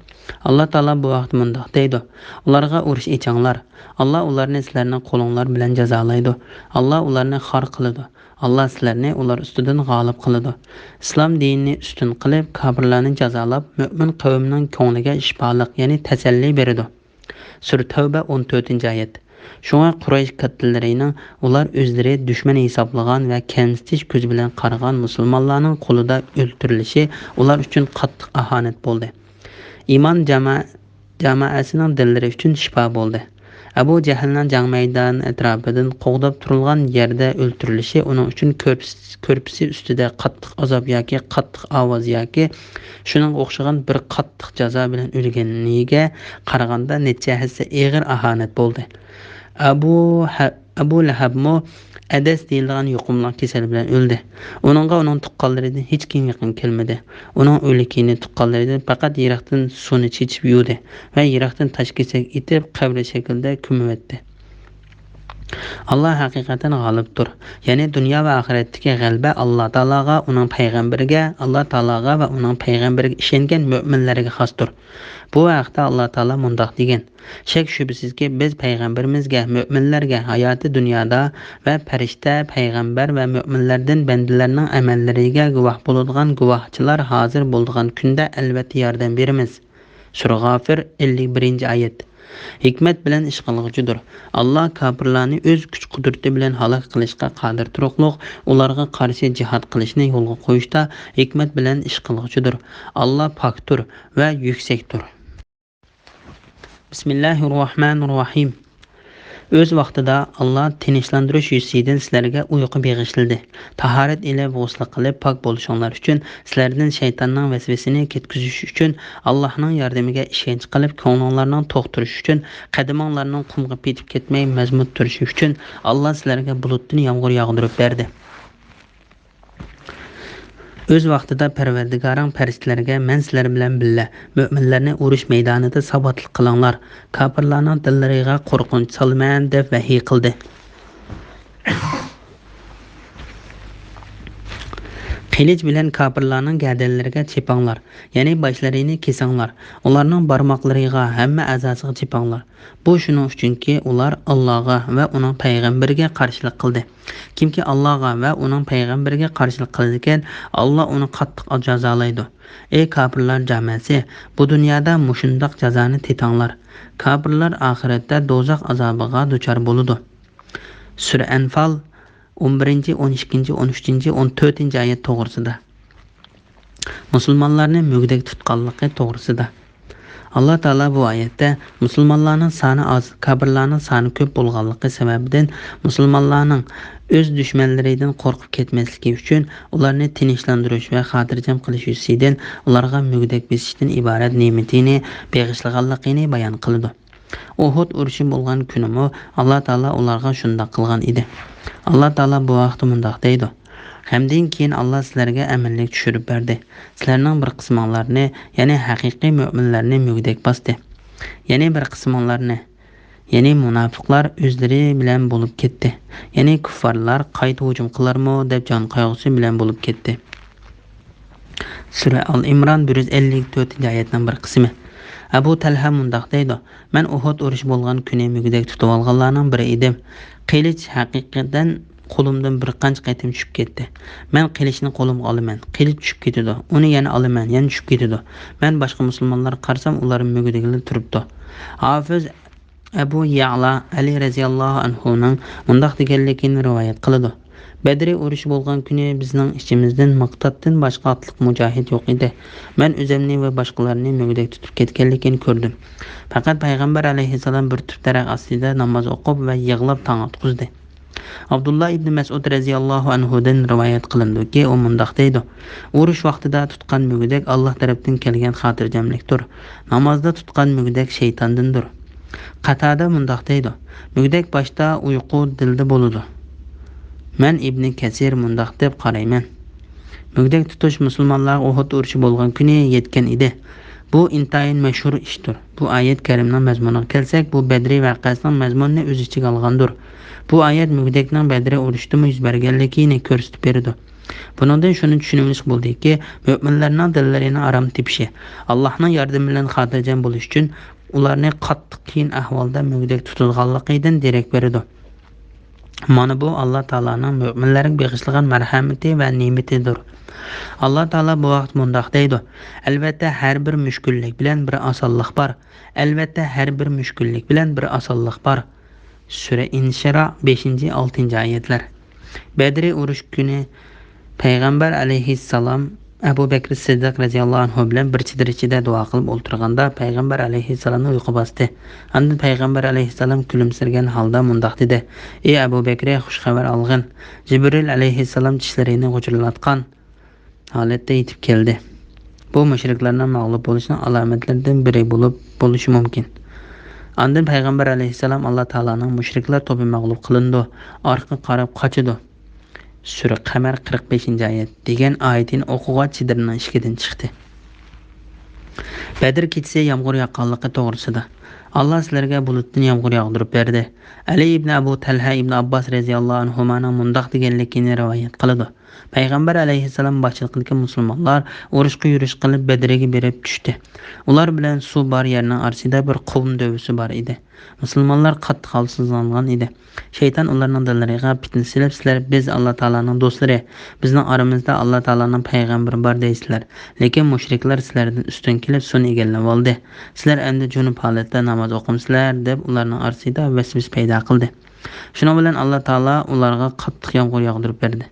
ئاللا تائالا بۇ ھەقتە مۇنداق دەيدۇ: ئۇلارغا ئۇرۇش ئېچىڭلار. ئاللا ئۇلارنى سىلەرنىڭ قولۇڭلار بىلەن جازالايدۇ. ئاللا ئۇلارنى خار قىلىدۇ. ئاللا سىلەرنى ئۇلار ئۈستىدىن غالىب قىلىدۇ. ئىسلام دىنىنى ئۈستۈن قىلىپ، كاپىرلارنى جازالاپ، مۆمىن قەۋمنىڭ كۆڭلىگە شىپالىق، يەنى تەسەللى بېرىدۇ. سۈرە تەۋبە، ئون تۆتىنچى ئايەت. شۇڭا قۇرەيش كاتتىلىرىنىڭ ئۇلار ئۆزلىرى دۈشمەن ھېسابلىغان ۋە كەمسىتىش كۆزى بىلەن قارىغان مۇسۇلمانلارنىڭ قولىدا ئۆلتۈرۈلۈشى ئۇلار ئۈچۈن قاتتىق ئاھانەت بولدى. ئىمان جاما-، جامائەسىنىڭ دىللىرى ئۈچۈن شىپا بولدى. ئەبۇ جەھىلنىڭ جەڭ مەيدانى ئەتراپىدىن قوغداپ تۇرۇلغان يەردە ئۆلتۈرۈلۈشى ئۇنىڭ ئۈچۈن كۆرپىسى، كۆرپىسى ئۈستىدە قاتتىق ئازاب ياكى قاتتىق ئاۋاز ياكى شۇنىڭغا ئوخشىغان بىر قاتتىق جازا بىلەن ئۆلگىنىگە قارىغاندا نەچچە ھەسسە ئېغىر ئاھانەت بولدى. ئەبۇ ھە-، ئەبۇ لەھەبمۇ ئەدەس دېيىلىدىغان يۇقۇملۇق كېسەل بىلەن ئۆلدى. ئۇنىڭغا ئۇنىڭ تۇغقانلىرىدىن ھېچكىم يېقىن كەلمىدى. ئۇنىڭ ئۆلۈكىنى تۇغقانلىرىدىن پەقەت يىراقتىن سۇنى چېچىپ يۇدى ۋە يىراقتىن تاش كېسەك ئېتىپ، قەبرە شەكلىدە كۆمۈۋەتتى. ئاللا ھەقىقەتەن غالىبتۇر. يەنى دۇنيا ۋە ئاخىرەتتىكى غەلىبە ئاللا تائالاغا، ئۇنىڭ پەيغەمبىرىگە، ئاللا تائالاغا ۋە ئۇنىڭ پەيغەمبىرىگە ئىشەنگەن مۆمىنلەرگە خاستۇر. بۇ ھەقتە ئاللا تائالا مۇنداق دېگەن: شەك-شۈبھىسىزكى، بىز پەيغەمبىرىمىزگە، مۆمىنلەرگە ھاياتى دۇنيادا ۋە پەرىشتە، پەيغەمبەر ۋە مۆمىنلەردىن بەندىلەرنىڭ ئەمەللىرىگە گۇۋاھ بولىدىغان گۇۋاھچىلار ھازىر بولىدىغان كۈندە ئەلۋەتتە ياردەم بېرىمىز. سۈرە غافىر، ئەللىك بىرىنچى ئايەت. ھېكمەت بىلەن ئىش قىلغۇچىدۇر. ئاللا كاپىرلارنى ئۆز كۈچ-قۇدرىتى بىلەن ھالاك قىلىشقا قادىر تۇرۇقلۇق، ئۇلارغا قارشى جىھاد قىلىشنى يولغا قويۇشتا ھېكمەت بىلەن ئىش قىلغۇچىدۇر. ئاللا پاكتۇر ۋە يۈكسەكتۇر. بىسمىللاھىررەھمانىررەھىم. ئۆز ۋاقتىدا ئاللا تىنچلاندۇرۇش يۈزىسىدىن سىلەرگە ئۇيقۇ بېغىشلىدى. تاھارەت ئېلىپ، غۇسلى قىلىپ، پاك بولۇشۇڭلار ئۈچۈن، سىلەردىن شەيتاننىڭ ۋەسۋەسىنى كەتكۈزۈش ئۈچۈن، ئاللانىڭ ياردىمىگە ئىشەنچ قىلىپ، كۆڭلۈڭلارنىڭ توختىرىشى ئۈچۈن، قەدىمىڭلارنىڭ قۇمغا پېتىپ كەتمەي، مەزمۇت تۇرۇشى ئۈچۈن، ئاللا سىلەرگە بۇلۇتتىن يامغۇر ياغدۇرۇپ بەردى. ئۆز ۋاقتىدا پەرۋەردىگارىڭ پەرىشتىلەرگە، مەن سىلەر بىلەن بىللە، مۆمىنلەرنى ئۇرۇش مەيدانىدا ساۋاتلىق قىلىڭلار، كاپىرلارنىڭ دىللىرىغا قورقۇنچ سالىمەن، دەپ ۋەھىي قىلدى. قىلىچ بىلەن كاپىرلارنىڭ گەدەنلىرىگە چېپىڭلار، يەنى باشلىرىنى كېسىڭلار، ئۇلارنىڭ بارماقلىرىغا، ھەممە ئەزاسىغا چېپىڭلار. بۇ شۇنىڭ ئۈچۈنكى، ئۇلار ئاللاغا ۋە ئۇنىڭ پەيغەمبىرىگە قارشىلىق قىلدى. كىمكى ئاللاغا ۋە ئۇنىڭ پەيغەمبىرىگە قارشىلىق قىلىدىكەن، ئاللا ئۇنى قاتتىق جازالايدۇ. ئەي كاپىرلار جامەسى، بۇ دۇنيادا مۇشۇنداق جازانى تېتىڭلار. كاپىرلار ئاخىرەتتە دوزاخ ئازابىغا دۇچار بولىدۇ. سۈرە ئەنفال، ئون بىرىنچى، ئون ئىككىنچى، ئون ئۈچىنچى، ئون تۆتىنچى ئايەت توغرىسىدا. مۇسۇلمانلارنى مۈگدەك تۇتقانلىقى توغرىسىدا. ئاللا تائالا بۇ ئايەتتە مۇسۇلمانلارنىڭ سانى ئاز، كاپىرلارنىڭ سانى كۆپ بولغانلىقى سەۋەبىدىن، مۇسۇلمانلارنىڭ ئۆز دۈشمەنلىرىدىن قورقۇپ كەتمەسلىكى ئۈچۈن، ئۇلارنى تىنچلاندۇرۇش ۋە خاتىرجەم قىلىش يۈزىسىدىن ئۇلارغا مۈگدەك بېسىشتىن ئىبارەت نېمىتىنى بېغىشلىغانلىقىنى بايان قىلىدۇ. ئۇھۇد ئۇرۇشى بولغان كۈنىمۇ ئاللا تائالا ئۇلارغا شۇنداق قىلغان ئىدى. ئاللا تائالا بۇ ھەقتە مۇنداق دەيدۇ: غەمدىن كېيىن ئاللا سىلەرگە ئەمىنلىك چۈشۈرۈپ بەردى. سىلەرنىڭ بىر قىسمىڭلارنى، يەنى ھەقىقىي مۆمىنلەرنى مۈگدەك باستى. يەنى بىر قىسمىڭلارنى، يەنى مۇناپىقلار ئۆزلىرى بىلەن بولۇپ كەتتى. يەنى كۇففارلار قايتا ھۇجۇم قىلارمۇ دەپ جان قايغۇسى بىلەن بولۇپ كەتتى. سۈرە ئال ئىمران، بىر يۈز ئەللىك تۆتىنچى ئايەتنىڭ بىر قىسمى. ئەبۇ تەلھە مۇنداق دەيدۇ: مەن ئۇھۇد ئۇرۇشى بولغان كۈنى مۈگدەك تۇتۇۋالغانلارنىڭ بىرى ئىدىم. قىلىچ ھەقىقەتەن قولۇمدىن بىر قانچە قېتىم چۈشۈپ كەتتى. مەن قىلىچنى قولۇمغا ئالىمەن، قىلىچ چۈشۈپ كېتىدۇ. ئۇنى يەنە ئالىمەن، يەنە چۈشۈپ كېتىدۇ. مەن باشقا مۇسۇلمانلارغا قارىسام، ئۇلار مۈگدىگىلى تۇرۇپتۇ. ھافىز ئەبۇ يەئلا ئەلى رەزىياللاھۇ ئەنھۇنىڭ مۇنداق دېگەنلىكىنى رىۋايەت قىلىدۇ: بەدرى ئۇرۇشى بولغان كۈنى بىزنىڭ ئىچىمىزدىن مىقدادتىن باشقا ئاتلىق مۇجاھىد يوق ئىدى. مەن ئۆزۈمنى ۋە باشقىلارنى مۈگدەك تۇتۇپ كەتكەنلىكىنى كۆردۈم. پەقەت پەيغەمبەر ئەلەيھىسسالام بىر تۈپ دەرەخ ئاستىدا ناماز ئوقۇپ ۋە يىغلاپ تاڭ ئاتقۇزدى. ئابدۇللا ئىبنى مەسئۇد رەزىياللاھۇ ئەنھۇدىن رىۋايەت قىلىنىدۇكى، ئۇ مۇنداق دەيدۇ: «ئۇرۇش ۋاقتىدا تۇتقان مۈگدەك ئاللاھ تەرەپتىن كەلگەن خاتىرجەملىكتۇر. نامازدا تۇتقان مۈگدەك شەيتاندىندۇر.» قاتادە مۇنداق دەيدۇ: «مۈگدەك باشتا، ئۇيقۇ دىلدا بولىدۇ.» مەن ئىبنى كەسىر مۇنداق دەپ قارايمەن: مۈگدەك تۇتۇش مۇسۇلمانلارغا ئۇھۇد ئۇرۇشى بولغان كۈنى يەتكەن ئىدى. بۇ ئىنتايىن مەشھۇر ئىشتۇر. بۇ ئايەت كەرىمنىڭ مەزمۇنىغا كەلسەك، بۇ بەدرى ۋەقەسىنىڭ مەزمۇنىنى ئۆز ئىچىگە ئالغاندۇر. بۇ ئايەت مۈگدەكنىڭ بەدرى ئۇرۇشتىمۇ يۈز بەرگەنلىكىنى كۆرسىتىپ بېرىدۇ. بۇنىڭدىن شۇنى چۈشىنىۋېلىشقا بولىدۇكى، مۆمىنلەرنىڭ دىللىرىنى ئارام تېپىشى، ئاللاھنىڭ ياردىمى بىلەن خاتىرجەم بولۇش ئۈچۈن ئۇلارنى قاتتىق قىيىن ئەھۋالدا مۈگدەك تۇتىدىغانلىقىدىن دېرەك بېرىدۇ. مانا بۇ ئاللا تائالانىڭ مۆمىنلەرگە بېغىشلىغان مەرھەمىتى ۋە نېمىتىدۇر. ئاللا تائالا بۇ ھەقتە مۇنداق دەيدۇ: «ئەلۋەتتە، ھەر بىر مۈشكۈللۈك بىلەن بىر ئاسانلىق بار. ئەلۋەتتە، ھەر بىر مۈشكۈللۈك بىلەن بىر ئاسانلىق بار.» سۈرە ئىنشىرا، بەشىنچى، ئالتىنچى ئايەتلەر. بەدرى ئۇرۇش كۈنى پەيغەمبەر ئەلەيھىسسالام ئەبۇ بەكرى سىددىق رەزىياللاھۇ ئەنھۇ بىلەن بىر چېدىر ئىچىدە دۇئا قىلىپ ئولتۇرغاندا، پەيغەمبەر ئەلەيھىسسالامنى ئۇيقۇ باستى. ئاندىن پەيغەمبەر ئەلەيھىسسالام كۈلۈمسىرىگەن ھالدا مۇنداق دېدى: «ئى ئەبۇ بەكرى، خۇش خەۋەر ئالغىن. جىبرىل ئەلەيھىسسالام چىشلىرىنى غۇچۇرلاتقان ھالەتتە يېتىپ كەلدى. بۇ مۇشرىكلارنىڭ مەغلۇپ بولۇشىنىڭ ئالامەتلىرىدىن بىرى بولۇپ بولۇشى مۇمكىن.» ئاندىن پەيغەمبەر ئەلەيھىسسالام ئاللا تائالانىڭ «مۇشرىكلار توپى مەغلۇپ قىلىنىدۇ، ئارقىغا قاراپ قاچىدۇ، سۈرە قەمەر قىرىق بەشىنچى ئايەت» دېگەن ئايىتىنى ئوقۇغاچ چېدىرنىڭ ئىشىكىدىن چىقتى. بەدر كېچىسى يامغۇر ياغقانلىقى توغرىسىدا. «ئاللا سىلەرگە بۇلۇتتىن يامغۇر ياغدۇرۇپ بەردى.» ئەلى ئىبنى ئەبۇ تەلھە ئىبنى ئابباس رەزىياللاھۇ ئەنھۇمانىڭ مۇنداق دېگەنلىكىنى رىۋايەت قىلىدۇ: پەيغەمبەر ئەلەيھىسسالام باشچىلىقىدىكى مۇسۇلمانلار ئۇرۇشقا يۈرۈش قىلىپ بەدرگە بېرىپ چۈشتى. ئۇلار بىلەن سۇ بار يەرنىڭ ئارىسىدا بىر قۇم دۆۋىسى بار ئىدى. مۇسۇلمانلار قاتتىق ھالسىزلانغان ئىدى. شەيتان ئۇلارنىڭ دىللىرىغا پىتنە سېلىپ، «سىلەر بىز ئاللا تائالانىڭ دوستلىرى، بىزنىڭ ئارىمىزدا ئاللا تائالانىڭ پەيغەمبىرى بار دەيسىلەر، لېكىن مۇشرىكلار سىلەردىن ئۈستۈن كېلىپ سۇنى ئىگىلىۋالدى. سىلەر ئەمدى جۇنۇپ ھالەتتە ناماز ئوقۇمسىلەر؟» دەپ ئۇلارنىڭ ئارىسىدا ۋەسۋەسە پەيدا قىلدى. شۇنىڭ بىلەن ئاللا تائالا ئۇلارغا قاتتىق يامغۇر ياغدۇرۇپ بەردى.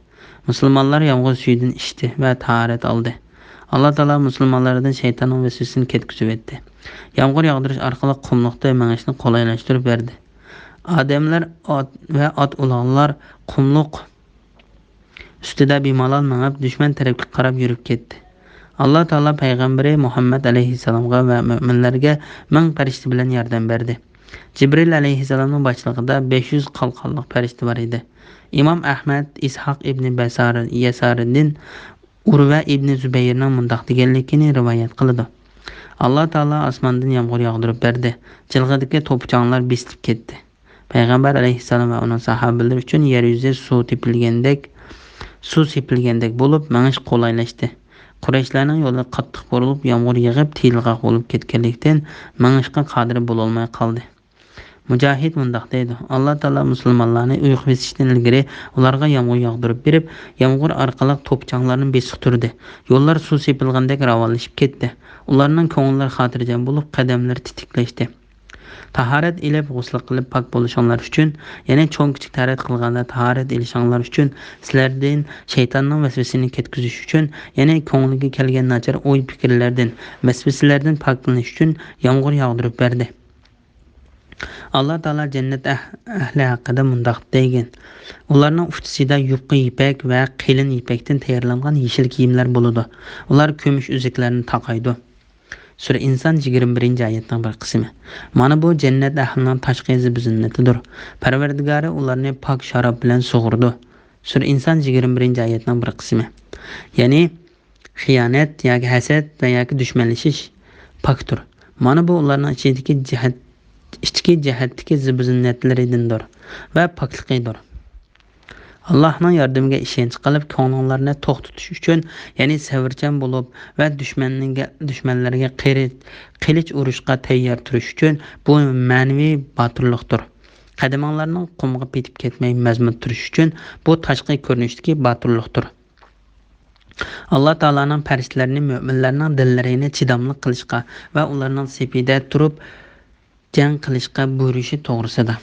مۇسۇلمانلار يامغۇر سۈيىدىن ئىچتى ۋە تاھارەت ئالدى. ئاللا تائالا مۇسۇلمانلاردىن شەيتاننىڭ ۋەسۋەسىسىنى كەتكۈزۈۋەتتى. يامغۇر ياغدۇرۇش ئارقىلىق قۇملۇقتا مېڭىشنى قولايلاشتۇرۇپ بەردى. ئادەملەر ئات ۋە ئات ئۇلىغانلار قۇملۇق ئۈستىدە بىمالال مېڭىپ، دۈشمەن تەرەپكە قاراپ يۈرۈپ كەتتى. ئاللا تائالا پەيغەمبىرى مۇھەممەد ئەلەيھىسسالامغا ۋە مۆمىنلەرگە مىڭ پەرىشتە بىلەن ياردەم بەردى. جىبرىل ئەلەيھىسسالامنىڭ باشچىلىقىدا بەش يۈز قالقانلىق پەرىشتە بار ئىدى. ئىمام ئەھمەد، ئىسھاق ئىبنى بەسار-، يەسارىدىن ئۇرۋە ئىبنى زۇبەيرنىڭ مۇنداق دېگەنلىكىنى رىۋايەت قىلىدۇ: «ئاللا تائالا ئاسماندىن يامغۇر ياغدۇرۇپ بەردى. جىلغىدىكى توپا-چاڭلار بېسىلىپ كەتتى. پەيغەمبەر ئەلەيھىسسالام ۋە ئۇنىڭ ساھابىلىرى ئۈچۈن يەر يۈزى سۇ تېپىلگەندەك، سۇ سېپىلگەندەك بولۇپ، مېڭىش قولايلاشتى. قۇرەيشلەرنىڭ يولى قاتتىق بۇرۇلۇپ، يامغۇر يېغىپ، تېيىلغاق بولۇپ كەتكەنلىكتىن، مېڭىشقا قادىر بولالماي قالدى.» مۇجاھىد مۇنداق دەيدۇ: «ئاللا تائالا مۇسۇلمانلارنى ئويغا بېسىشتىن ئىلگىرى ئۇلارغا يامغۇر ياغدۇرۇپ بېرىپ، يامغۇر ئارقىلىق توپا-چاڭلارنى بېسىقتۇردى. يوللار سۇ سېپىلغاندەك راۋانلىشىپ كەتتى. ئۇلارنىڭ كۆڭۈللىرى خاتىرجەم بولۇپ، قەدەملىرى تېتىكلەشتى. تاھارەت ئېلىپ، غۇسل قىلىپ پاك بولۇشۇڭلار ئۈچۈن، يەنى چوڭ-كىچىك تاھارەت قىلغاندا تاھارەت ئېلىشىڭلار ئۈچۈن، سىلەردىن شەيتاننىڭ ۋەسۋەسىسىنى كەتكۈزۈش ئۈچۈن، يەنى كۆڭلىگە كەلگەن ناچار ئوي-پىكىرلەردىن، ۋەسۋەسىلەردىن پاكلىنىش ئۈچۈن يامغۇر ياغدۇرۇپ بەردى.» ئاللا تائالا جەننەت ئەھ-، ئەھلى ھەققىدە مۇنداق دېگەن: «ئۇلارنىڭ ئۇچىسىدا يۇقا يىپەك ۋە قېلىن يىپەكتىن تەييارلانغان يېشىل كىيىملەر بولىدۇ. ئۇلار كۈمۈش ئۈزۈكلەرنى تاقايدۇ.» سۈرە ئىنسان يىگىرمە بىرىنچى ئايەتنىڭ بىر قىسمى. مانا بۇ جەننەت ئەھلىنىڭ تاشقى زىبۇ-زىننىتىدۇر. پەرۋەردىگارى ئۇلارنى پاك شاراب بىلەن سۇغۇرىدۇ. سۈرە ئىنسان يىگىرمە بىرىنچى ئايەتنىڭ بىر قىسمى. يەنى خىيانەت ياكى ھەسەت ۋە ياكى دۈشمەنلىشىش پاكتۇر. مانا بۇ ئۇلارنىڭ ئىچىدىكى جەھەت، ئىچكى جەھەتتىكى زىبۇ-زىننەتلىرىدىندۇر ۋە پاكلىقىدۇر. ئاللاھنىڭ ياردىمىگە ئىشەنچ قىلىپ، كۆڭلۈڭلارنى توق تۇتۇش ئۈچۈن، يەنى سەۋرچان بولۇپ ۋە دۈشمەنگە، دۈشمەنلەرگە قېرى-، قىلىچ ئۇرۇشقا تەييار تۇرۇش ئۈچۈن، بۇ مەنىۋى باتۇرلۇقتۇر. قەدىمىڭلارنىڭ قۇمغا پېتىپ كەتمەي مەزمۇت تۇرۇش ئۈچۈن، بۇ تاشقى كۆرۈنۈشتىكى باتۇرلۇقتۇر. ئاللا تائالانىڭ پەرىشتىلەرنى مۆمىنلەرنىڭ دىللىرىنى چىداملىق قىلىشقا ۋە ئۇلارنىڭ سېپىدە تۇرۇپ جەڭ قىلىشقا بۇيرۇشى توغرىسىدا.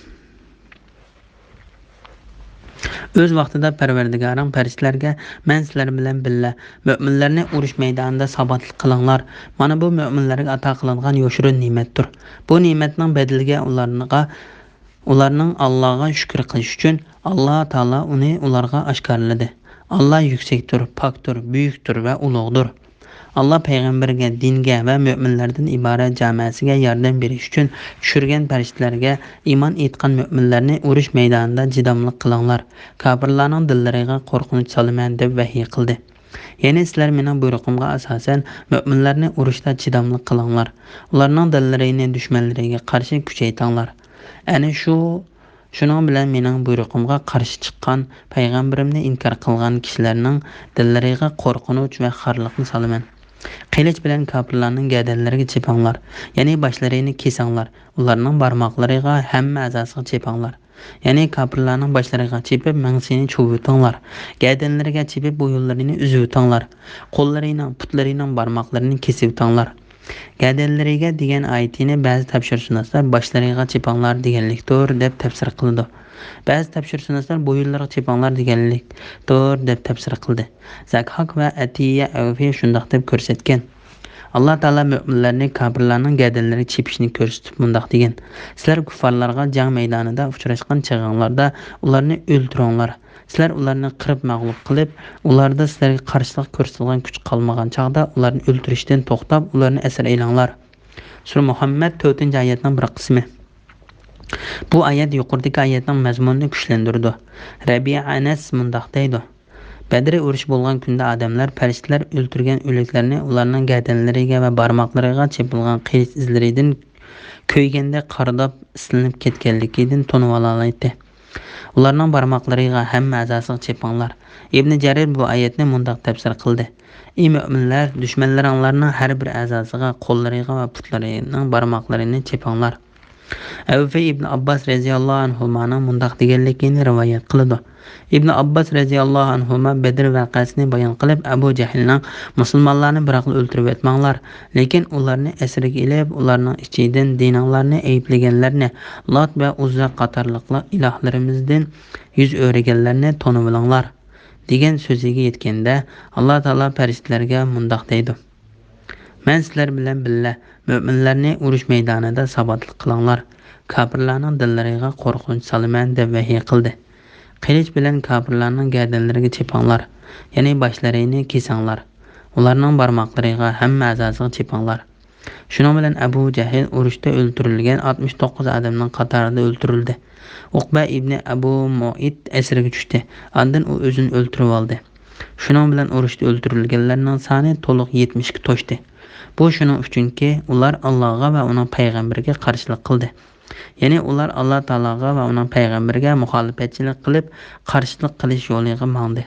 ئۆز ۋاقتىدا پەرۋەردىگارىڭ پەرىشتىلەرگە، مەن سىلەر بىلەن بىللە، مۆمىنلەرنى ئۇرۇش مەيدانىدا ساباتلىق قىلىڭلار. مانا بۇ مۆمىنلەرگە ئاتا قىلىنغان يوشۇرۇن نېمەتتۇر. بۇ نېمەتنىڭ بەدىلىگە ئۇلارغا، ئۇلارنىڭ ئاللاغا شۈكۈر قىلىش ئۈچۈن، ئاللا تائالا ئۇنى ئۇلارغا ئاشكارىلىدى. ئاللا يۈكسەكتۇر، پاكتۇر، بۈيۈكتۇر ۋە ئۇلۇغدۇر. ئاللا پەيغەمبەرگە، دىنگە ۋە مۆمىنلەردىن ئىبارەت جامەسىگە ياردەم بېرىش ئۈچۈن چۈشۈرگەن پەرىشتىلەرگە، ئىمان ئېيتقان مۆمىنلەرنى ئۇرۇش مەيدانىدا چىداملىق قىلىڭلار، كاپىرلارنىڭ دىللىرىغا قورقۇنچ سالىمەن، دەپ ۋەھىي قىلدى. يەنى سىلەر مېنىڭ بۇيرۇقۇمغا ئاساسەن مۆمىنلەرنى ئۇرۇشتا چىداملىق قىلىڭلار، ئۇلارنىڭ دىللىرىنى دۈشمەنلىرىگە قارشى كۈچەيتىڭلار. ئەنە شۇ شۇنىڭ بىلەن مېنىڭ بۇيرۇقۇمغا قارشى چىققان، پەيغەمبىرىمنى ئىنكار قىلغان كىشىلەرنىڭ دىللىرىغا قورقۇنچ ۋە خارلىقنى سالىمەن. قىلىچ بىلەن كاپىرلارنىڭ گەدەنلىرىگە چېپىڭلار، يەنى باشلىرىنى كېسىڭلار، ئۇلارنىڭ بارماقلىرىغا، ھەممە ئەزاسىغا چېپىڭلار. يەنى كاپىرلارنىڭ باشلىرىغا چېپىپ، مېڭىسىنى چۇۋۇۋېتىڭلار. گەدەنلىرىگە چېپىپ، بويۇنلىرىنى ئۈزۈۋېتىڭلار. قوللىرىنىڭ، پۇتلىرىنىڭ بارماقلىرىنى كېسىۋېتىڭلار. گەدەنلىرىگە دېگەن ئايىتىنى بەزى تەپسىرشۇناسلار باشلىرىغا چېپىڭلار دېگەنلىكتۇر، دەپ تەپسىر قىلىدۇ. بەزى تەپسىرشۇناسلار بويۇنلىرىغا چېپىڭلار دېگەنلىكتۇر، دەپ تەپسىر قىلدى. زەكھاك ۋە ئەتىيە ئەۋفى شۇنداق دەپ كۆرسەتكەن. ئاللا تائالا مۆمىنلەرنى كاپىرلارنىڭ گەدەنلىرىگە چېپىشنى كۆرسىتىپ مۇنداق دېگەن: سىلەر كۇففارلارغا جەڭ مەيدانىدا ئۇچراشقان چېغىڭلاردا ئۇلارنى ئۆلتۈرۈڭلار. سىلەر ئۇلارنى قىرىپ مەغلۇپ قىلىپ، ئۇلاردا سىلەرگە قارشىلىق كۆرسىتىدىغان كۈچ قالمىغان چاغدا ئۇلارنى ئۆلتۈرۈشتىن توختاپ، ئۇلارنى ئەسىر ئېلىڭلار. سۈرە مۇھەممەد، تۆتىنچى ئايەتنىڭ بىر قىسمى. بۇ ئايەت يۇقىرىدىكى ئايەتنىڭ مەزمۇنىنى كۈچلەندۈرىدۇ. رەبىئە ئەنەس مۇنداق دەيدۇ: بەدرى ئۇرۇشى بولغان كۈندە ئادەملەر پەرىشتىلەر ئۆلتۈرگەن ئۆلۈكلەرنى ئۇلارنىڭ گەدەنلىرىگە ۋە بارماقلىرىغا چېپىلغان قىلىچ ئىزلىرىدىن كۆيگەندەك قارىداپ، ئىسلىنىپ كەتكەنلىكىدىن تونۇۋالالايتتى. ئۇلارنىڭ بارماقلىرىغا، ھەممە ئەزاسىغا چېپىڭلار. ئىبنى جەرىر بۇ ئايەتنى مۇنداق تەپسىر قىلدى: ئى مۆمىنلەر، دۈشمەنلىرىڭلارنىڭ ھەر بىر ئەزاسىغا، قوللىرىغا ۋە پۇتلىرىنىڭ بارماقلىرىنى چېپىڭلار. ئەۋفى ئىبن ئابباس رەزىياللاھۇ ئەنھۇمانىڭ مۇنداق دېگەنلىكىنى رىۋايەت قىلىدۇ. ئىبن ئابباس رەزىياللاھۇ ئەنھۇما بەدر ۋەقەسىنى بايان قىلىپ، ئەبۇ جەھلنىڭ مۇسۇلمانلارنى بىراقلا ئۆلتۈرۈۋەتمەڭلار، لېكىن ئۇلارنى ئەسىرگە ئېلىپ، ئۇلارنىڭ ئىچىدىن دىنىڭلارنى ئەيىبلىگەنلەرنى، لات ۋە ئۇززا قاتارلىقلار ئىلاھلىرىمىزدىن يۈز ئۆرۈگەنلەرنى تونۇۋېلىڭلار، دېگەن سۆزىگە يەتكەندە، ئاللا تائالا پەرىشتىلەرگە مۇنداق دەيدۇ: مەن سىلەر بىلەن بىللە، مۆمىنلەرنى ئۇرۇش مەيدانىدا ساباتلىق قىلىڭلار، كاپىرلارنىڭ دىللىرىغا قورقۇنچ سالىمەن، دەپ ۋەھىي قىلدى. قىلىچ بىلەن كاپىرلارنىڭ گەدەنلىرىگە چېپىڭلار، يەنى باشلىرىنى كېسىڭلار، ئۇلارنىڭ بارماقلىرىغا، ھەممە ئەزاسىغا چېپىڭلار. شۇنىڭ بىلەن ئەبۇ جەھىل ئۇرۇشتا ئۆلتۈرۈلگەن ئاتمىش توققۇز ئادەمنىڭ قاتارىدا ئۆلتۈرۈلدى. ئۇقبە ئىبنى ئەبۇ مۇئەيت ئەسىرگە چۈشتى. ئاندىن ئۇ ئۆزىنى ئۆلتۈرۈۋالدى. شۇنىڭ بىلەن ئۇرۇشتا ئۆلتۈرۈلگەنلەرنىڭ سانى تولۇق يەتمىشكە توشتى. بۇ شۇنىڭ ئۈچۈنكى، ئۇلار ئاللاغا ۋە ئۇنىڭ پەيغەمبىرىگە قارشىلىق قىلدى. يەنى ئۇلار ئاللا تائالاغا ۋە ئۇنىڭ پەيغەمبىرىگە مۇخالىپەتچىلىك قىلىپ، قارشىلىق قىلىش يولىغا ماڭدى.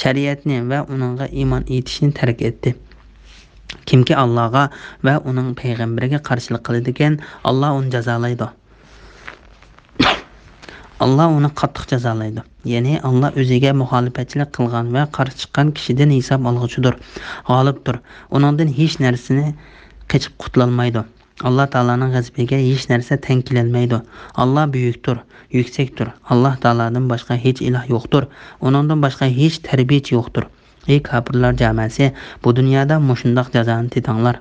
شەرىئەتنى ۋە ئۇنىڭغا ئىمان ئېيتىشنى تەرك ئەتتى. كىمكى ئاللاغا ۋە ئۇنىڭ پەيغەمبىرىگە قارشىلىق قىلىدىكەن، ئاللا ئۇنى جازالايدۇ. ئاللا ئۇنى قاتتىق جازالايدۇ. يەنى ئاللا ئۆزىگە مۇخالىپەتچىلىك قىلغان ۋە قارشى چىققان كىشىدىن ھېساب ئالغۇچىدۇر، غالىبتۇر. ئۇنىڭدىن ھېچ نەرسىنى قېچىپ قۇتۇلالمايدۇ. ئاللا تائالانىڭ غەزىپىگە ھېچ نەرسە تەڭ كېلەلمەيدۇ. ئاللا بۈيۈكتۇر، يۈكسەكتۇر. ئاللا تائالادىن باشقا ھېچ ئىلاھ يوقتۇر. ئۇنىڭدىن باشقا ھېچ تەربىيىچى يوقتۇر. ئى كاپىرلار جامەسى، بۇ دۇنيادا مۇشۇنداق جازانى تېتىڭلار.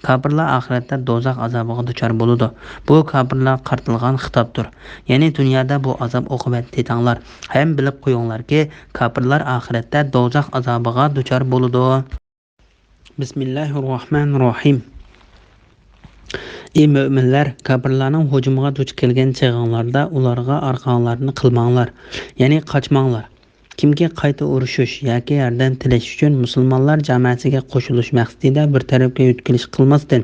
كاپىرلار ئاخىرەتتە دوزاخ ئازابىغا دۇچار بولىدۇ. بۇ كاپىرلارغا قارىتىلغان خىتابتۇر. يەنى دۇنيادا بۇ ئازاب ئوقۇبەتنى تېتىڭلار. ھەم بىلىپ قويۇڭلاركى، كاپىرلار ئاخىرەتتە دوزاخ ئازابىغا دۇچار بولىدۇ. بىسمىللاھىررەھمانىررەھىم. ئى مۆمىنلەر، كاپىرلارنىڭ ھۇجۇمىغا دۇچ كەلگەن چېغىڭلاردا ئۇلارغا ئارقاڭلارنى قىلماڭلار، يەنى قاچماڭلار. كىمكى قايتا ئۇرۇشۇش ياكى ياردەم تىلەش ئۈچۈن مۇسۇلمانلار جامەسىگە قوشۇلۇش مەقسىتىدە بىر تەرەپكە يۆتكىلىش قىلماستىن،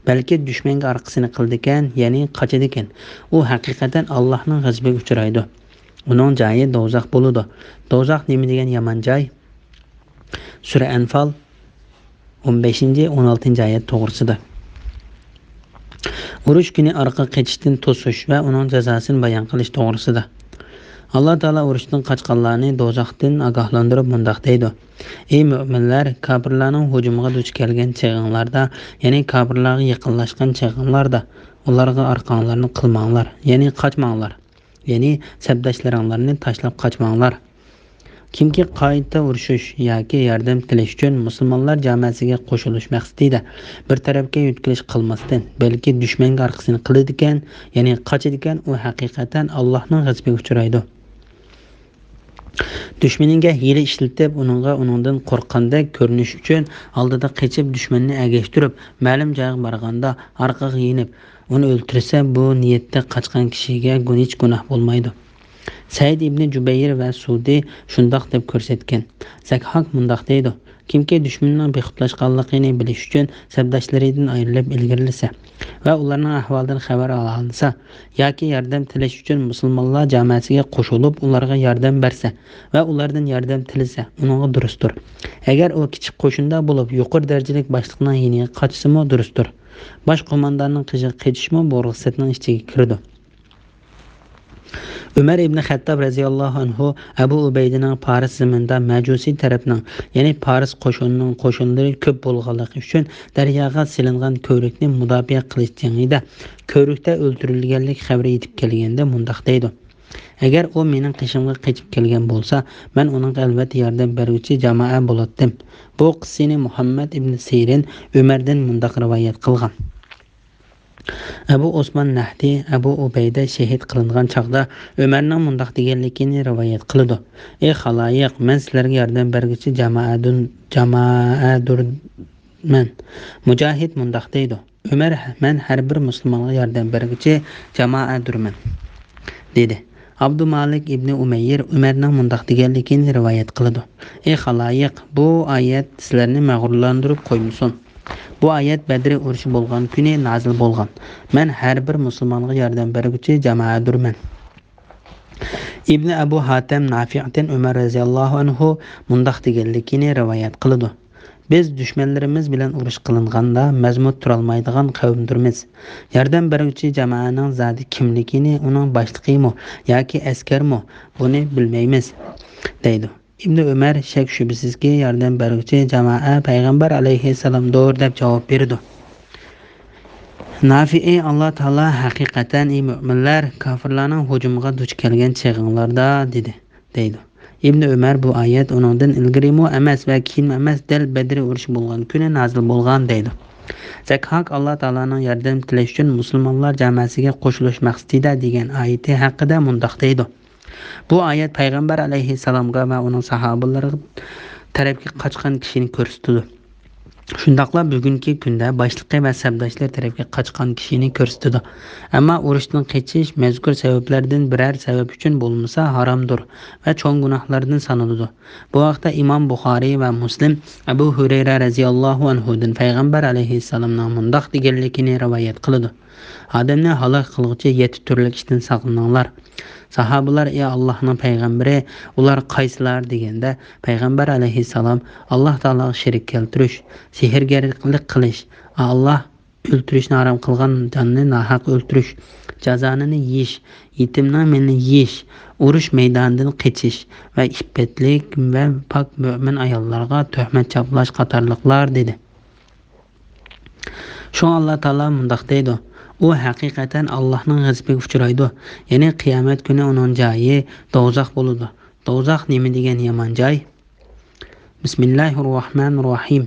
بەلكى دۈشمەنگە ئارقىسىنى قىلىدىكەن، يەنى قاچىدىكەن، ئۇ ھەقىقەتەن ئاللاھنىڭ غەزىپىگە ئۇچرايدۇ. ئۇنىڭ جايى دوزاخ بولىدۇ. دوزاخ نېمە دېگەن يامان جاي؟ سۈرە ئەنفال، ئون بەشىنچى، ئون ئالتىنچى ئايەت توغرىسىدا. ئۇرۇش كۈنى ئارقا قېچىشتىن توسۇش ۋە ئۇنىڭ جازاسىنى بايان قىلىش توغرىسىدا. ئاللا تائالا ئۇرۇشتىن قاچقانلارنى دوزاختىن ئاگاھلاندۇرۇپ مۇنداق دەيدۇ: ئى مۆمىنلەر، كاپىرلارنىڭ ھۇجۇمىغا دۇچ كەلگەن چېغىڭلاردا، يەنى كاپىرلارغا يېقىنلاشقان چېغىڭلاردا، ئۇلارغا ئارقاڭلارنى قىلماڭلار، يەنى قاچماڭلار. يەنى سەپداشلىرىڭلارنى تاشلاپ قاچماڭلار. كىمكى قايتا ئۇرۇشۇش ياكى ياردەم تىلەش ئۈچۈن مۇسۇلمانلار جامائەسىگە قوشۇلۇش مەقسىتىدە بىر تەرەپكە يۆتكىلىش قىلماستىن، بەلكى دۈشمەنگە ئارقىسىنى قىلىدىكەن، يەنى قاچىدىكەن، ئۇ ھەقىقەتەن ئاللاھنىڭ غەزىپىگە ئۇچرايدۇ. دۈشمىنىڭگە ھىيلە ئىشلىتىپ، ئۇنىڭدىن قورققاندەك كۆرۈنۈش ئۈچۈن ئالدىدا قېچىپ، دۈشمەننى ئەگەشتۈرۈپ، مەلۇم جايغا بارغاندا ئارقىغا يېنىپ، ئۇنى ئۆلتۈرسە، بۇ نىيەتتە قاچقان كىشىگە گۇ-، ھېچ گۇناھ بولمايدۇ. سەئىد ئىبنى جۇبەير ۋە سۇدى شۇنداق دەپ كۆرسەتكەن. زەكھاك مۇنداق دەيدۇ: كىمكى دۈشمىنىنىڭ بىخۇدلاشقانلىقىنى بىلىش ئۈچۈن سەپداشلىرىدىن ئايرىلىپ ئىلگىرىلىسە ۋە ئۇلارنىڭ ئەھۋالىدىن خەۋەر ئالالىسا، ياكى ياردەم تىلەش ئۈچۈن مۇسۇلمانلار جامائەسىگە قوشۇلۇپ، ئۇلارغا ياردەم بەرسە ۋە ئۇلاردىن ياردەم تىلىسە، ئۇنىڭغا دۇرۇستۇر. ئەگەر ئۇ كىچىك قوشۇندا بولۇپ، يۇقىرى دەرىجىلىك باشلىقنىڭ يېنىغا قاچسىمۇ دۇرۇستۇر. باش قومانداننىڭ قېشىغا قېچىشمۇ بۇ رۇخسەتنىڭ ئىچىگە كىرىدۇ. ئۆمەر ئىبنى خەتتاب رەزىياللاھۇ ئەنھۇ ئەبۇ ئۇبەيدىنىڭ پارس زېمىنىدا مەجۇسىي تەرەپنىڭ، يەنى پارس قوشۇنىنىڭ قوشۇنلىرى كۆپ بولغانلىقى ئۈچۈن دەرياغا سېلىنغان كۆۋرۈكنى مۇداپىئە قىلىش جېڭىدە كۆۋرۈكتە ئۆلتۈرۈلگەنلىك خەۋىرى يېتىپ كەلگەندە مۇنداق دەيدۇ: ئەگەر ئۇ مېنىڭ قېشىمغا قېچىپ كەلگەن بولسا، مەن ئۇنىڭغا ئەلۋەتتە ياردەم بەرگۈچى جامائە بولاتتىم. بۇ قىسسىنى مۇھەممەد ئىبنى سىرىن ئۆمەردىن مۇنداق رىۋايەت قىلغان. ئەبۇ ئوسمان نەھدى ئەبۇ ئۇبەيدە شېھىت قىلىنغان چاغدا ئۆمەرنىڭ مۇنداق دېگەنلىكىنى رىۋايەت قىلىدۇ: ئى خالايىق، مەن سىلەرگە ياردەم بەرگۈچى جامائەدۇن-، جامائەدۇرمەن. مۇجاھىد مۇنداق دەيدۇ: ئۆمەر، مەن ھەر بىر مۇسۇلمانغا ياردەم بەرگۈچى جامائەدۇرمەن، دېدى. ئابدۇمالىك ئىبنى ئۇمەييىر ئۆمەرنىڭ مۇنداق دېگەنلىكىنى رىۋايەت قىلىدۇ: ئى خالايىق، بۇ ئايەت سىلەرنى مەغرۇرلاندۇرۇپ قويمىسۇن. بۇ ئايەت بەدرى ئۇرۇشى بولغان كۈنى نازىل بولغان. مەن ھەر بىر مۇسۇلمانغا ياردەم بەرگۈچى جامائەدۇرمەن. ئىبنى ئەبۇ ھاتەم نافىئتىن ئۆمەر رەزىياللاھۇ ئەنھۇ مۇنداق دېگەنلىكىنى رىۋايەت قىلىدۇ: بىز دۈشمەنلىرىمىز بىلەن ئۇرۇش قىلىنغاندا مەزمۇت تۇرالمايدىغان قەۋمدۇرمىز. ياردەم بەرگۈچى جامائەنىڭ زادى كىملىكىنى، ئۇنىڭ باشلىقىمۇ ياكى ئەسكەرمۇ، بۇنى بىلمەيمىز، دەيدۇ. ئىبنى ئۆمەر شەك شۈبھىسىزكى ياردەم بەرگۈچى جامائە پەيغەمبەر ئەلەيھىسسالامدۇر دەپ جاۋاب بېرىدۇ. نافىئى، ئاللا تائالا ھەقىقەتەن، ئى مۆمىنلەر، كاپىرلارنىڭ ھۇجۇمىغا دۇچ كەلگەن چېغىڭلاردا دېدى، دەيدۇ. ئىبنى ئۆمەر بۇ ئايەت ئۇنىڭدىن ئىلگىرىمۇ ئەمەس ۋە كېيىنمۇ ئەمەس، دەل بەدرى ئۇرۇشى بولغان كۈنى نازىل بولغان، دەيدۇ. زەكھاك ئاللا تائالانىڭ ياردەم تىلەش ئۈچۈن مۇسۇلمانلار جامائەسىگە قوشۇلۇش مەقسىتىدە دېگەن ئايىتى ھەققىدە مۇنداق دەيدۇ: بۇ ئايەت پەيغەمبەر ئەلەيھىسسالامغا ۋە ئۇنىڭ ساھابىلىرىغا تەرەپكە قاچقان كىشىنى كۆرسىتىدۇ. شۇنداقلا بۈگۈنكى كۈندە باشلىقى ۋە سەپداشلىرى تەرەپكە قاچقان كىشىنى كۆرسىتىدۇ. ئەمما ئۇرۇشتىن قېچىش مەزكۇر سەۋەبلەردىن بىرەر سەۋەب ئۈچۈن بولمىسا ھارامدۇر ۋە چوڭ گۇناھلاردىن سانىلىدۇ. بۇ ھەقتە ئىمام بۇخارىي ۋە مۇسلىم ئەبۇ ھۇرەيرە رەزىياللاھۇ ئەنھۇدىن پەيغەمبەر ئەلەيھىسسالامنىڭ مۇنداق دېگەنلىكىنى رىۋايەت قىلىدۇ: ئادەمنى ھالاك قىلغۇچى يەتتە تۈرلۈك ئىشتىن ساقلىنىڭلار. ساھابىلار: ئى ئاللاھنىڭ پەيغەمبىرى، ئۇلار قايسىلار؟ دېگەندە، پەيغەمبەر ئەلەيھىسسالام: ئاللا تائالاغا شېرىك كەلتۈرۈش، سېھىرگەرلىك قىلىش، ئاللا ئۆلتۈرۈشنى ھارام قىلغان جاننى ناھەق ئۆلتۈرۈش، جازانىنى يېيىش، يېتىمنىڭ مېلىنى يېيىش، ئۇرۇش مەيدانىدىن قېچىش ۋە ئىپپەتلىك ۋە پاك مۆمىن ئاياللارغا تۆھمەت چاپلاش قاتارلىقلار، دېدى. شۇڭا ئاللا تائالا مۇنداق دەيدۇ: ئۇ ھەقىقەتەن ئاللاھنىڭ غەزىپىگە ئۇچرايدۇ، يەنى قىيامەت كۈنى ئۇنىڭ جايى دوزاخ بولىدۇ. دوزاخ نېمە دېگەن يامان جاي؟ بىسمىللاھىررەھمانىررەھىم.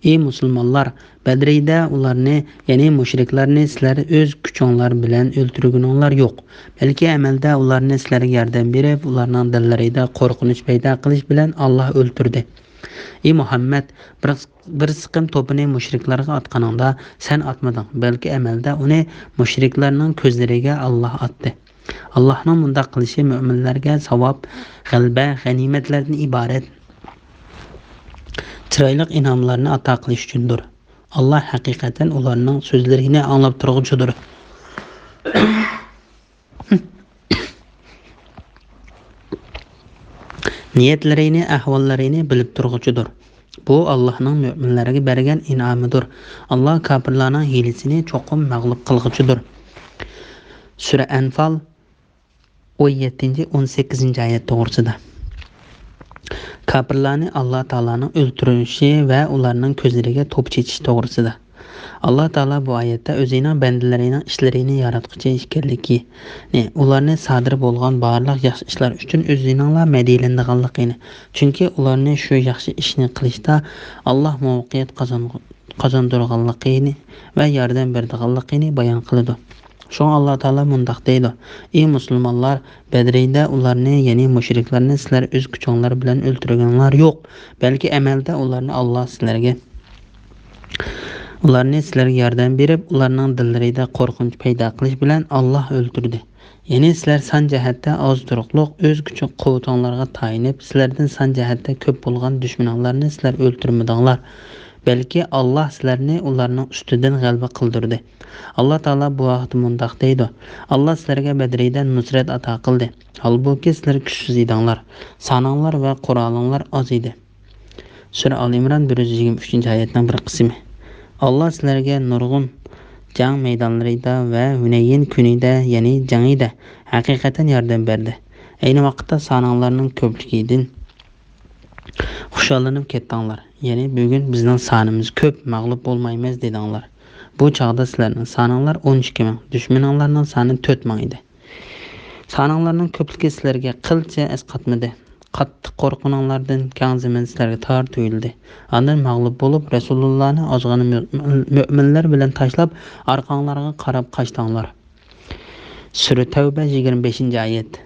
ئى مۇسۇلمانلار، بەدرىدە ئۇلارنى، يەنى مۇشرىكلارنى سىلەر ئۆز كۈچۈڭلار بىلەن ئۆلتۈرگىنىڭلار يوق، بەلكى ئەمەلدە ئۇلارنى سىلەرگە ياردەم بېرىپ، ئۇلارنىڭ دىللىرىدا قورقۇنچ پەيدا قىلىش بىلەن ئاللا ئۆلتۈردى. ئى مۇھەممەد، بىر بىر سىقىم توپىنى مۇشرىكلارغا ئاتقىنىڭدا سەن ئاتمىدىڭ، بەلكى ئەمەلدە ئۇنى مۇشرىكلارنىڭ كۆزلىرىگە ئاللا ئاتتى. ئاللانىڭ مۇنداق قىلىشى مۆمىنلەرگە ساۋاب، غەلىبە، غەنىيمەتلەردىن ئىبارەت چىرايلىق ئىنئاملارنى ئاتا قىلىش ئۈچۈندۇر. ئاللا ھەقىقەتەن ئۇلارنىڭ سۆزلىرىنى ئاڭلاپ تۇرغۇچىدۇر. نىيەتلىرىنى، ئەھۋاللىرىنى بىلىپ تۇرغۇچىدۇر. بۇ ئاللانىڭ مۆمىنلەرگە بەرگەن ئىنئامىدۇر. ئاللا كاپىرلارنىڭ ھىيلىسىنى چوقۇم مەغلۇپ قىلغۇچىدۇر. سۈرە ئەنفال، ئون يەتتىنچى، ئون سەككىزىنچى ئايەت توغرىسىدا. كاپىرلارنى ئاللا تائالانىڭ ئۆلتۈرۈشى ۋە ئۇلارنىڭ كۆزلىرىگە توپا چېچىش توغرىسىدا. ئاللا تائالا بۇ ئايەتتە ئۆزىنىڭ بەندىلىرىنىڭ ئىشلىرىنى ياراتقۇچى ئىكەنلىكىنى، ئۇلارنى سادىر بولغان بارلىق ياخشى ئىشلار ئۈچۈن ئۆزىنىڭلا مەدھىيلىنىدىغانلىقىنى، چۈنكى ئۇلارنى شۇ ياخشى ئىشنى قىلىشتا ئاللا مۇۋەپپەقىيەت قازان-، قازاندۇرغانلىقىنى ۋە ياردەم بېرىدىغانلىقىنى بايان قىلىدۇ. شۇڭا ئاللا تائالا مۇنداق دەيدۇ: «ئى مۇسۇلمانلار، بەدرىدە ئۇلارنى، يەنى مۇشرىكلارنى سىلەر ئۆز كۈچۈڭلار بىلەن ئۆلتۈرگىنىڭلار يوق، بەلكى ئەمەلدە ئۇلارنى ئاللا سىلەرگە، ئۇلارنى سىلەرگە ياردەم بېرىپ، ئۇلارنىڭ دىللىرىدا قورقۇنچ پەيدا قىلىش بىلەن ئاللا ئۆلتۈردى. يەنى سىلەر سان جەھەتتە ئاز تۇرۇقلۇق، ئۆز كۈچ-قۇۋۋىتىڭلارغا تايىنىپ، سىلەردىن سان جەھەتتە كۆپ بولغان دۈشمىنىڭلارنى سىلەر ئۆلتۈرمىدىڭلار، بەلكى ئاللا سىلەرنى ئۇلارنىڭ ئۈستىدىن غەلىبە قىلدۇردى.» ئاللا تائالا بۇ ھەقتە مۇنداق دەيدۇ: «ئاللا سىلەرگە بەدرىدە نۇسرەت ئاتا قىلدى، ھالبۇكى سىلەر كۈچسىز ئىدىڭلار، سانىڭلار ۋە قورالىڭلار ئاز ئىدى.» سۈرە ئال ئىمران، بىر يۈز يىگىرمە ئۈچىنچى ئايەتنىڭ بىر قىسمى. ئاللا سىلەرگە نۇرغۇن جەڭ مەيدانلىرىدا ۋە ھۈنەيىن كۈنىدە، يەنى جەڭىدە ھەقىقەتەن ياردەم بەردى. ئەينى ۋاقىتتا سانىڭلارنىڭ كۆپلۈكىدىن خۇشاللىنىپ كەتتىڭلار. يەنى، «بۈگۈن بىزنىڭ سانىمىز كۆپ، مەغلۇپ بولمايمىز» دېدىڭلار. بۇ چاغدا سىلەرنىڭ سانىڭلار ئون ئىككى مىڭ، دۈشمىنىڭلارنىڭ سانى تۆت مىڭ ئىدى. سانىڭلارنىڭ كۆپلۈكى سىلەرگە قىلچە ئەسقاتمىدى. قاتتىق قورققىنىڭلاردىن كەڭ زېمىن سىلەرگە تار تۇيۇلدى. ئاندىن مەغلۇپ بولۇپ، رەسۇلۇللانى ئازغىنە مۆ-، مۆمىنلەر بىلەن تاشلاپ، ئارقاڭلارغا قاراپ قاچتىڭلار. سۈرە تەۋبە، يىگىرمە بەشىنچى ئايەت.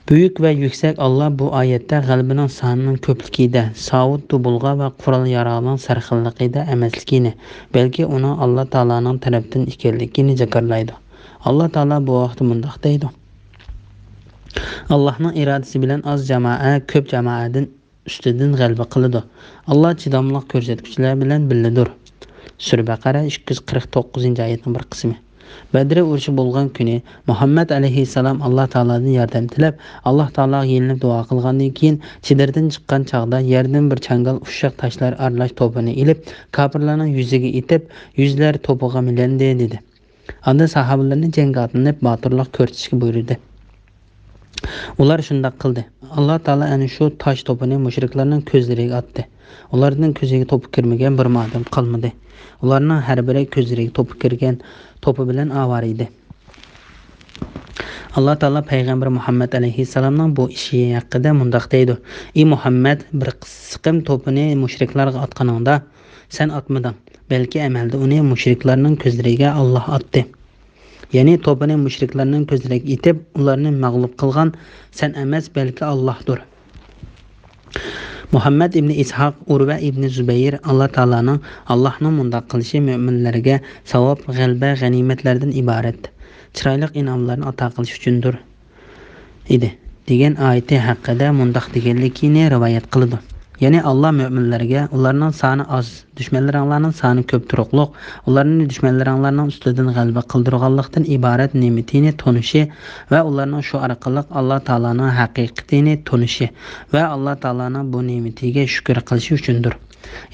بۈيۈك ۋە يۈكسەك ئاللا بۇ ئايەتتە غەلىبىنىڭ سانىنىڭ كۆپلۈكىدە، ساۋۇت-دۇبۇلغا ۋە قورال-ياراغنىڭ سەرخىللىقىدە ئەمەسلىكىنى، بەلكى ئۇنىڭ ئاللا تائالانىڭ تەرىپىدىن ئىكەنلىكىنى جاكارلايدۇ. ئاللا تائالا بۇ ھەقتە مۇنداق دەيدۇ: «ئاللانىڭ ئىرادىسى بىلەن ئاز جامائە كۆپ جامائەدىن ئۈستىدىن غەلىبە قىلىدۇ. ئاللا چىداملىق كۆرسەتكۈچىلەر بىلەن بىللىدۇر.» سۈرە بەقەرە، ئىككى يۈز قىرىق توققۇزىنچى ئايەتنىڭ بىر قىسمى. بەدرى ئۇرۇشى بولغان كۈنى مۇھەممەد ئەلەيھىسسالام ئاللا تائالادىن ياردەم تىلەپ، ئاللا تائالاغا يېلىنىپ دۇئا قىلغاندىن كېيىن، چېدىردىن چىققان چاغدا يەردىن بىر چاڭگال ئۇششاق تاشلار ئارىلاش توپىنى ئېلىپ، كاپىرلارنىڭ يۈزىگە ئېتىپ، يۈزلەر توپىغا مىلەندى، دېدى. ئاندىن ساھابىلىرىنى جەڭگە ئاتلىنىپ، باتۇرلۇق كۆرسىتىشكە بۇيرۇدى. ئۇلار شۇنداق قىلدى. ئاللا تائالا ئەنە شۇ تاش توپىنى مۇشرىكلارنىڭ كۆزلىرىگە ئاتتى. ئۇلارنىڭ كۆزىگە توپا كىرمىگەن بىرمۇ ئادەم قالمىدى. ئۇلارنىڭ ھەر بىرى كۆزلىرىگە توپا كىرگەن توپا بىلەن ئاۋارە ئىدى. ئاللا تائالا پەيغەمبەر مۇھەممەد ئەلەيھىسسالامنىڭ بۇ ئىشى ھەققىدە مۇنداق دەيدۇ: «ئى مۇھەممەد، بىر سىقىم توپىنى مۇشرىكلارغا ئاتقىنىڭدا، سەن ئاتمىدىڭ، بەلكى ئەمەلدە ئۇنى مۇشرىكلارنىڭ كۆزلىرىگە ئاللا ئاتتى.» يەنى توپىنى مۇشرىكلارنىڭ كۆزلىرىگە ئېتىپ، ئۇلارنى مەغلۇپ قىلغان سەن ئەمەس، بەلكى ئاللاھدۇر. مۇھەممەد ئىبنى ئىسھاق، ئۇرۋە ئىبنى زۇبەير ئاللا تائالانىڭ، ئاللاھنىڭ مۇنداق قىلىشى مۆمىنلەرگە ساۋاب، غەلىبە، غەنىيمەتلەردىن ئىبارەت چىرايلىق ئىنئاملارنى ئاتا قىلىش ئۈچۈندۇر. ئىدى، دېگەن ئايىتى ھەققىدە مۇنداق دېگەنلىكىنى رىۋايەت قىلىدۇ. يەنى ئاللا مۆمىنلەرگە ئۇلارنىڭ سانى ئاز، دۈشمەنلىرىڭلارنىڭ سانى كۆپ تۇرۇقلۇق، ئۇلارنى دۈشمەنلىرىڭلارنىڭ ئۈستىدىن غەلىبە قىلدۇرغانلىقتىن ئىبارەت نېمىتىنى تونۇشى ۋە ئۇلارنىڭ شۇ ئارقىلىق ئاللا تائالانىڭ ھەقىقىتىنى تونۇشى ۋە ئاللا تائالانىڭ بۇ نېمىتىگە شۈكۈر قىلىشى ئۈچۈندۇر.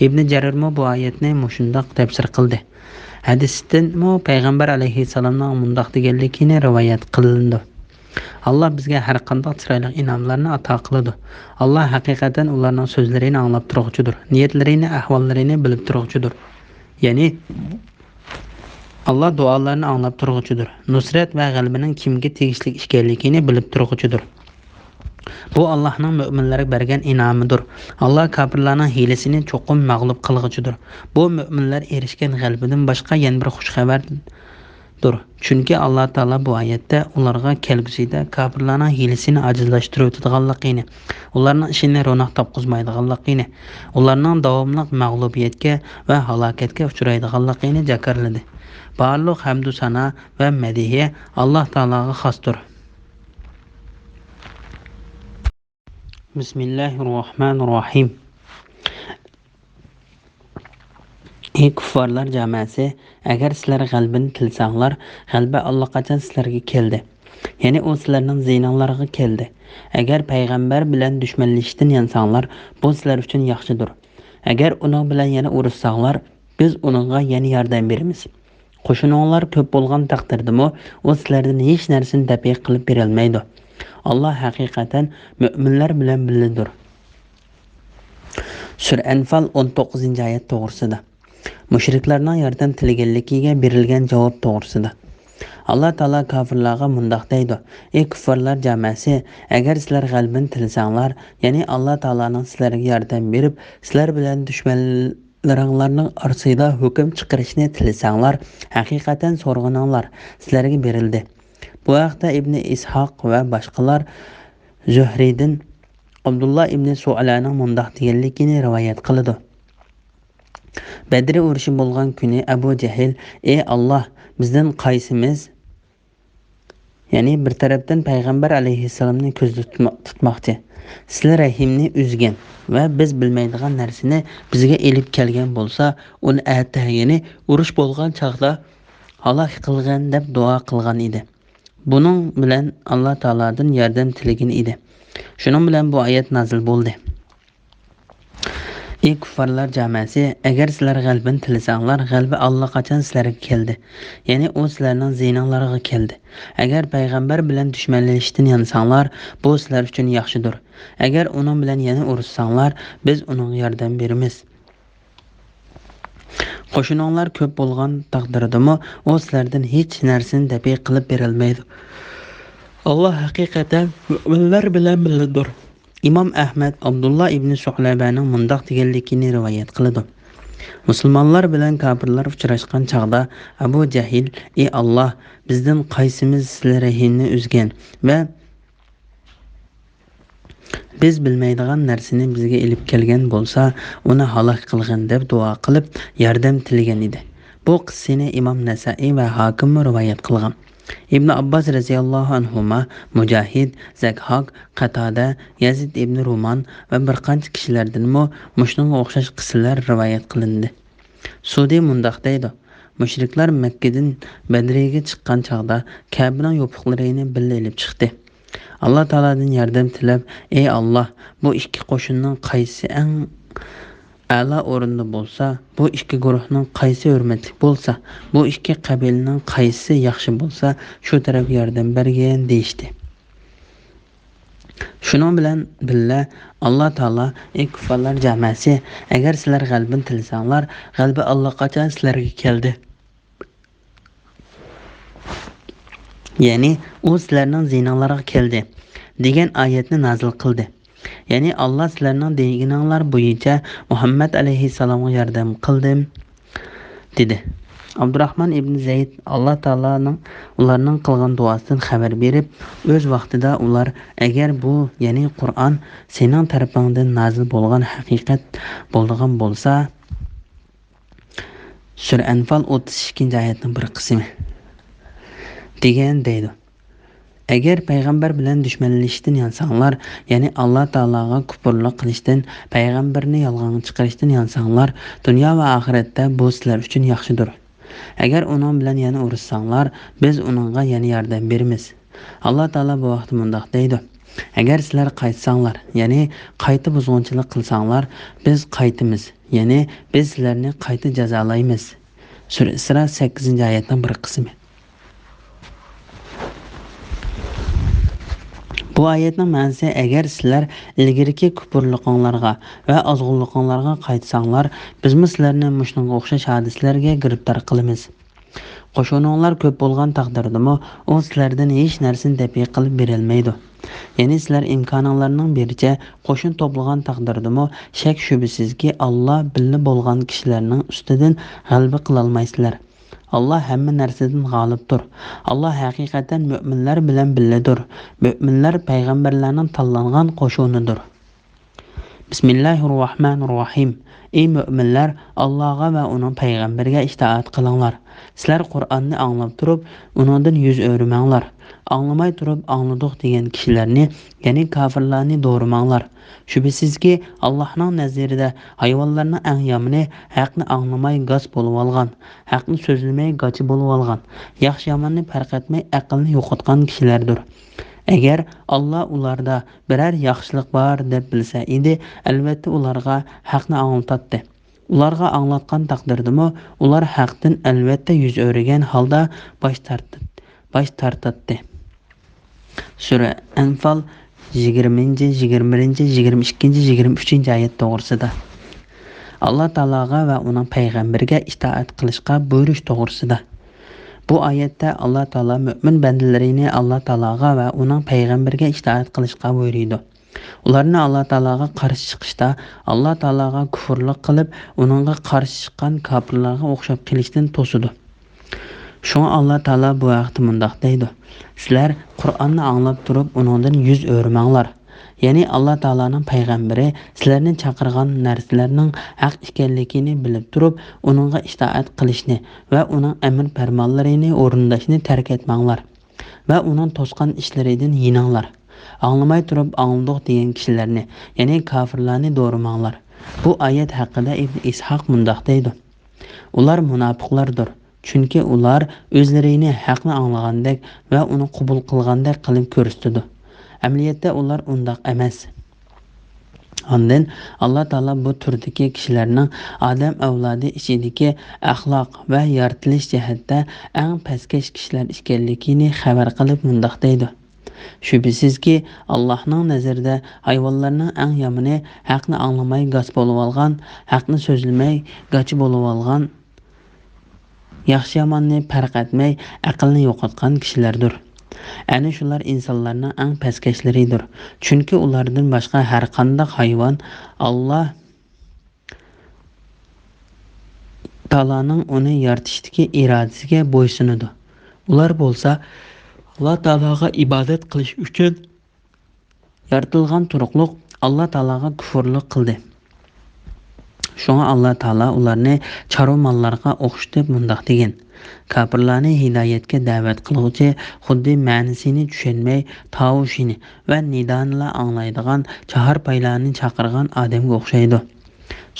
ئىبنى جەرىرمۇ بۇ ئايەتنى مۇشۇنداق تەپسىر قىلدى. ھەدىستىنمۇ پەيغەمبەر ئەلەيھىسسالامنىڭ مۇنداق دېگەنلىكىنى رىۋايەت قىلىنىدۇ. ئاللا بىزگە ھەر قانداق چىرايلىق ئىنئاملارنى ئاتا قىلىدۇ. ئاللا ھەقىقەتەن ئۇلارنىڭ سۆزلىرىنى ئاڭلاپ تۇرغۇچىدۇر، نىيەتلىرىنى، ئەھۋاللىرىنى بىلىپ تۇرغۇچىدۇر. يەنى، ئاللا دۇئالارنى ئاڭلاپ تۇرغۇچىدۇر. نۇسرەت ۋە غەلىبىنىڭ كىمگە تېگىشلىك ئىكەنلىكىنى بىلىپ تۇرغۇچىدۇر. بۇ ئاللانىڭ مۆمىنلەرگە بەرگەن ئىنئامىدۇر. ئاللا كاپىرلارنىڭ ھىيلىسىنى چوقۇم مەغلۇپ قىلغۇچىدۇر. بۇ مۆمىنلەر ئېرىشكەن غەلىبىدىن باشقا يەنە بىر خۇش خەۋەردۇر. چۈنكى ئاللا تائالا بۇ ئايەتتە ئۇلارغا كەلگۈسىدە كاپىرلارنىڭ ھىيلىسىنى ئاجىزلاشتۇرۇۋېتىدىغانلىقىنى، ئۇلارنىڭ ئىشىنى روناق تاپقۇزمايدىغانلىقىنى، ئۇلارنىڭ داۋاملىق مەغلۇبىيەتكە ۋە ھالاكەتكە ئۇچرايدىغانلىقىنى جاكارلىدى. بارلىق ھەمدۇ سانا ۋە مەدھىيە ئاللا تائالاغا خاستۇر. بىسمىللاھىررەھمانىررەھىم. ئى كۇففارلار جامائەسى، ئەگەر سىلەر غەلىبىنى تىلىسەڭلار، غەلىبە ئاللىقاچان سىلەرگە كەلدى. يەنى ئۇ سىلەرنىڭ زىيىنىڭلارغا كەلدى. ئەگەر پەيغەمبەر بىلەن دۈشمەنلىشىشتىن يانساڭلار، بۇ سىلەر ئۈچۈن ياخشىدۇر. ئەگەر ئۇنىڭ بىلەن يەنە ئۇرۇشساڭلار، بىز ئۇنىڭغا يەنە ياردەم بېرىمىز. قوشۇنۇڭلار كۆپ بولغان تەقدىردىمۇ، ئۇ سىلەردىن ھېچ نەرسىنى دەپئى قىلىپ بېرەلمەيدۇ. ئاللا ھەقىقەتەن مۆمىنلەر بىلەن بىللىدۇر. سۈرە ئەنفال، ئون توققۇزىنچى ئايەت توغرىسىدا. مۇشرىكلارنىڭ ياردەم تىلىگەنلىكىگە بېرىلگەن جاۋاب توغرىسىدا. ئاللا تائالا كاپىرلارغا مۇنداق دەيدۇ: ئى كۇففارلار جامەسى، ئەگەر سىلەر غەلىبىنى تىلىسەڭلار، يەنى ئاللا تائالانىڭ سىلەرگە ياردەم بېرىپ، سىلەر بىلەن دۈشمەنلىرىڭلارنىڭ ئارىسىدا ھۆكۈم چىقىرىشنى تىلىسەڭلار، ھەقىقەتەن سورىغىنىڭلار سىلەرگە بېرىلدى. بۇ ھەقتە ئىبنى ئىسھاق ۋە باشقىلار زۆھرىدىن ئابدۇللا ئىبنى سۇئلانىڭ مۇنداق دېگەنلىكىنى رىۋايەت قىلىدۇ: بەدرى ئۇرۇشى بولغان كۈنى ئەبۇ جەھىل: ئى ئاللا، بىزدىن قايسىمىز، يەنى بىر تەرەپتىن پەيغەمبەر ئەلەيھىسسالامنى كۆزدە تۇتما-، تۇتماقچى، سىلە رەھىمنى ئۈزگەن ۋە بىز بىلمەيدىغان نەرسىنى بىزگە ئېلىپ كەلگەن بولسا، ئۇنى ئەتە، يەنى ئۇرۇش بولغان چاغدا ھالاك قىلغىن دەپ دۇئا قىلغان ئىدى. بۇنىڭ بىلەن ئاللا تائالادىن ياردەم تىلىگەن ئىدى. شۇنىڭ بىلەن بۇ ئايەت نازىل بولدى: ئى كۇففارلار جامەسى، ئەگەر سىلەر غەلىبىنى تىلىسەڭلار، غەلىبە ئاللىقاچان سىلەرگە كەلدى. يەنى ئۇ سىلەرنىڭ زىيىنىڭلارغا كەلدى. ئەگەر پەيغەمبەر بىلەن دۈشمەنلىشىشتىن يانساڭلار، بۇ سىلەر ئۈچۈن ياخشىدۇر. ئەگەر ئۇنىڭ بىلەن يەنە ئۇرۇشساڭلار، بىز ئۇنىڭغا ياردەم بېرىمىز. قوشۇنۇڭلار كۆپ بولغان تەقدىردىمۇ، ئۇ سىلەردىن ھېچ نەرسىنى دەپئى قىلىپ بېرەلمەيدۇ. ئاللا ھەقىقەتەن مۆمىنلەر بىلەن بىللىدۇر. ئىمام ئەھمەد ئابدۇللا ئىبنى سۇئلەبەنىڭ مۇنداق دېگەنلىكىنى رىۋايەت قىلىدۇ: مۇسۇلمانلار بىلەن كاپىرلار ئۇچراشقان چاغدا ئەبۇ جەھىل: ئى ئاللا، بىزدىن قايسىمىز سىلە رەھىمنى ئۈزگەن ۋە بىز بىلمەيدىغان نەرسىنى بىزگە ئېلىپ كەلگەن بولسا، ئۇنى ھالاك قىلغىن دەپ دۇئا قىلىپ، ياردەم تىلىگەن ئىدى. بۇ قىسسىنى ئىمام نەسائىي ۋە ھاكىممۇ رىۋايەت قىلغان. ئىبن ئابباس رەزىياللاھۇ ئەنھۇما، مۇجاھىد، زەكھاك، قاتادە، يەزىد ئىبن رۇمان ۋە بىر قانچە كىشىلەردىنمۇ مۇشۇنىڭغا ئوخشاش قىسسىلەر رىۋايەت قىلىندى. سۇدى مۇنداق دەيدۇ: مۇشرىكلار مەككىدىن بەدرىگە چىققان چاغدا كەبىنىڭ يوپۇقلىرىنى بىللە ئېلىپ چىقتى. ئاللا تائالادىن ياردەم تىلەپ: ئەي ئاللا، بۇ ئىككى قوشۇننىڭ قايسى ئەڭ ئەلا ئورۇندا بولسا، بۇ ئىككى گۇرۇھنىڭ قايسى ھۆرمەتلىك بولسا، بۇ ئىككى قەبىلىنىڭ قايسىسى ياخشى بولسا، شۇ تەرەپكە ياردەم بەرگىن، دېيىشتى. شۇنىڭ بىلەن بىللە، ئاللا تائالا: ئەي كۇففارلار جامەسى، ئەگەر سىلەر غەلىبىنى تىلىسەڭلار، غەلىبە ئاللىقاچان سىلەرگە كەلدى. يەنى، ئۇ سىلەرنىڭ زىيىنىڭلارغا كەلدى، دېگەن ئايەتنى نازىل قىلدى. يەنى، ئاللا سىلەرنىڭ دېگىنىڭلار بويىچە مۇھەممەد ئەلەيھىسسالامغا ياردەم قىلدىم، دېدى. ئابدۇراخمان ئىبن زەيد ئاللا تائالانىڭ ئۇلارنىڭ قىلغان دۇئاسىدىن خەۋەر بېرىپ، ئۆز ۋاقتىدا ئۇلار: ئەگەر بۇ، يەنى قۇرئان، سېنىڭ تەرىپىڭدىن نازىل بولغان ھەقىقەت بولىدىغان بولسا، سۈرە ئەنفال ئوتتۇز ئىككىنچى ئايەتنىڭ بىر قىسمى دېگەن دەيدۇ. ئەگەر پەيغەمبەر بىلەن دۈشمەنلىشىشتىن يانساڭلار، يەنى ئاللا تائالاغا كۇپۇرلۇق قىلىشتىن، پەيغەمبەرنى يالغانغا چىقىرىشتىن يانساڭلار، دۇنيا ۋە ئاخىرەتتە بۇ سىلەر ئۈچۈن ياخشىدۇر. ئەگەر ئۇنىڭ بىلەن يەنە ئۇرۇشساڭلار، بىز ئۇنىڭغا يەنە ياردەم بېرىمىز. ئاللا تائالا بۇ ھەقتە مۇنداق دەيدۇ: ئەگەر سىلەر قايتساڭلار، يەنى قايتا بۇزغۇنچىلىق قىلساڭلار، بىز قايتىمىز، يەنى بىز سىلەرنى قايتا جازالايمىز. سۈرە ئىسرا سەككىزىنچى ئايەتنىڭ بىر قىسمى. بۇ ئايەتنىڭ مەنىسى: ئەگەر سىلەر ئىلگىرىكى كۇپۇرلۇقۇڭلارغا ۋە ئازغۇنلۇقۇڭلارغا قايتساڭلار، بىزمۇ سىلەرنى مۇشۇنىڭغا ئوخشاش ھادىسىلەرگە گىرىپتار قىلىمىز. قوشۇنۇڭلار كۆپ بولغان تەقدىردىمۇ، ئۇ سىلەردىن ھېچ نەرسىنى دەپئى قىلىپ بېرەلمەيدۇ. يەنى سىلەر ئىمكانىڭلارنىڭ بېرىچە قوشۇن توپلىغان تەقدىردىمۇ، شەك-شۈبھىسىزكى، ئاللا بىللە بولغان كىشىلەرنىڭ ئۈستىدىن غەلىبە قىلالمايسىلەر. ئاللا ھەممە نەرسىدىن غالىبتۇر. ئاللا ھەقىقەتەن مۆمىنلەر بىلەن بىللىدۇر. مۆمىنلەر پەيغەمبەرلەرنىڭ تاللانغان قوشۇنىدۇر. بىسمىللاھىررەھمانىررەھىم. ئەي مۆمىنلەر، ئاللاغا ۋە ئۇنىڭ پەيغەمبىرىگە ئىتائەت قىلىڭلار. سىلەر قۇرئاننى ئاڭلاپ تۇرۇپ، ئۇنىڭدىن يۈز ئۆرۈمەڭلار. ئاڭلىماي تۇرۇپ ئاڭلىدۇق دېگەن كىشىلەرنى، يەنى كاپىرلارنى دورىماڭلار. شۈبھىسىزكى، ئاللاھنىڭ نەزىرىدە ھايۋانلارنىڭ ئەڭ يامىنى ھەقنى ئاڭلىماي گاس بولۇۋالغان، ھەقنى سۆزلىمەي گاچا بولۇۋالغان، ياخشى-ياماننى پەرق ئەتمەي ئەقلىنى يوقاتقان كىشىلەردۇر. ئەگەر ئاللا ئۇلاردا بىرەر ياخشىلىق بار دەپ بىلسە ئىدى، ئەلۋەتتە ئۇلارغا ھەقنى ئاڭلىتاتتى. ئۇلارغا ئاڭلاتقان تەقدىردىمۇ، ئۇلار ھەقتىن ئەلۋەتتە يۈز ئۆرۈگەن ھالدا باش تارتىت-، باش تارتاتتى. سۈرە ئەنفال يىگىرمىنچى، يىگىرمە بىرىنچى، يىگىرمە ئىككىنچى، يىگىرمە ئۈچىنچى ئايەت توغرىسىدا. ئاللا تائالاغا ۋە ئۇنىڭ پەيغەمبىرىگە ئىتائەت قىلىشقا بۇيرۇش توغرىسىدا. بۇ ئايەتتە ئاللا تائالا مۆمىن بەندىلىرىنى ئاللا تائالاغا ۋە ئۇنىڭ پەيغەمبىرىگە ئىتائەت قىلىشقا بۇيرۇيدۇ. ئۇلارنى ئاللا تائالاغا قارشى چىقىشتا، ئاللا تائالاغا كۇفۇرلۇق قىلىپ، ئۇنىڭغا قارشى چىققان كاپىرلارغا ئوخشاپ قېلىشتىن توسىدۇ. شۇڭا ئاللا تائالا بۇ ھەقتە مۇنداق دەيدۇ: سىلەر قۇرئاننى ئاڭلاپ تۇرۇپ، ئۇنىڭدىن يۈز ئۆرۈمەڭلار. يەنى ئاللا تائالانىڭ پەيغەمبىرى سىلەرنى چاقىرغان نەرسىلەرنىڭ ھەق ئىكەنلىكىنى بىلىپ تۇرۇپ، ئۇنىڭغا ئىتائەت قىلىشنى ۋە ئۇنىڭ ئەمىر پەرمانلىرىنى ئورۇنداشنى تەرك ئەتمەڭلار ۋە ئۇنىڭ توسقان ئىشلىرىدىن يېنىڭلار. ئاڭلىماي تۇرۇپ «ئاڭلىدۇق» دېگەن كىشىلەرنى، يەنى كاپىرلارنى دورىماڭلار. بۇ ئايەت ھەققىدە ئىبن ئىسھاق مۇنداق دەيدۇ: ئۇلار مۇناپىقلاردۇر. چۈنكى ئۇلار ئۆزلىرىنى ھەقنى ئاڭلىغاندەك ۋە ئۇنى قوبۇل قىلغاندەك قىلىپ كۆرسىتىدۇ. ئەمەلىيەتتە ئۇلار ئۇنداق ئەمەس. ئاندىن ئاللا تائالا بۇ تۈردىكى كىشىلەرنىڭ ئادەم ئەۋلادى ئىچىدىكى ئەخلاق ۋە يارىتىلىش جەھەتتە ئەڭ پەسكەش كىشىلەر ئىكەنلىكىنى خەۋەر قىلىپ مۇنداق دەيدۇ: شۈبھىسىزكى، ئاللاھنىڭ نەزىرىدە ھايۋانلارنىڭ ئەڭ يامىنى ھەقنى ئاڭلىماي گاس بولۇۋالغان، ھەقنى سۆزلىمەي گاچا بولۇۋالغان، ياخشى-ياماننى پەرق ئەتمەي ئەقىلنى يوقاتقان كىشىلەردۇر. ئەنە شۇلار ئىنسانلارنىڭ ئەڭ پەسكەشلىرىدۇر. چۈنكى ئۇلاردىن باشقا ھەرقانداق ھايۋان ئاللا تائالانىڭ ئۇنى يارىتىشتىكى ئىرادىسىگە بويسۇنىدۇ. ئۇلار بولسا ئاللا تائالاغا ئىبادەت قىلىش ئۈچۈن يارىتىلغان تۇرۇقلۇق ئاللا تائالاغا كۇفۇرلۇق قىلدى. شۇڭا ئاللا تائالا ئۇلارنى چارۋا ماللارغا ئوخشىتىپ مۇنداق دېگەن: كاپىرلارنى ھىدايەتكە دەۋەت قىلغۇچى خۇددى مەنىسىنى چۈشەنمەي، تاۋۇشىنى ۋە نىدانىلا ئاڭلايدىغان چاھارپايلارنى چاقىرغان ئادەمگە ئوخشايدۇ.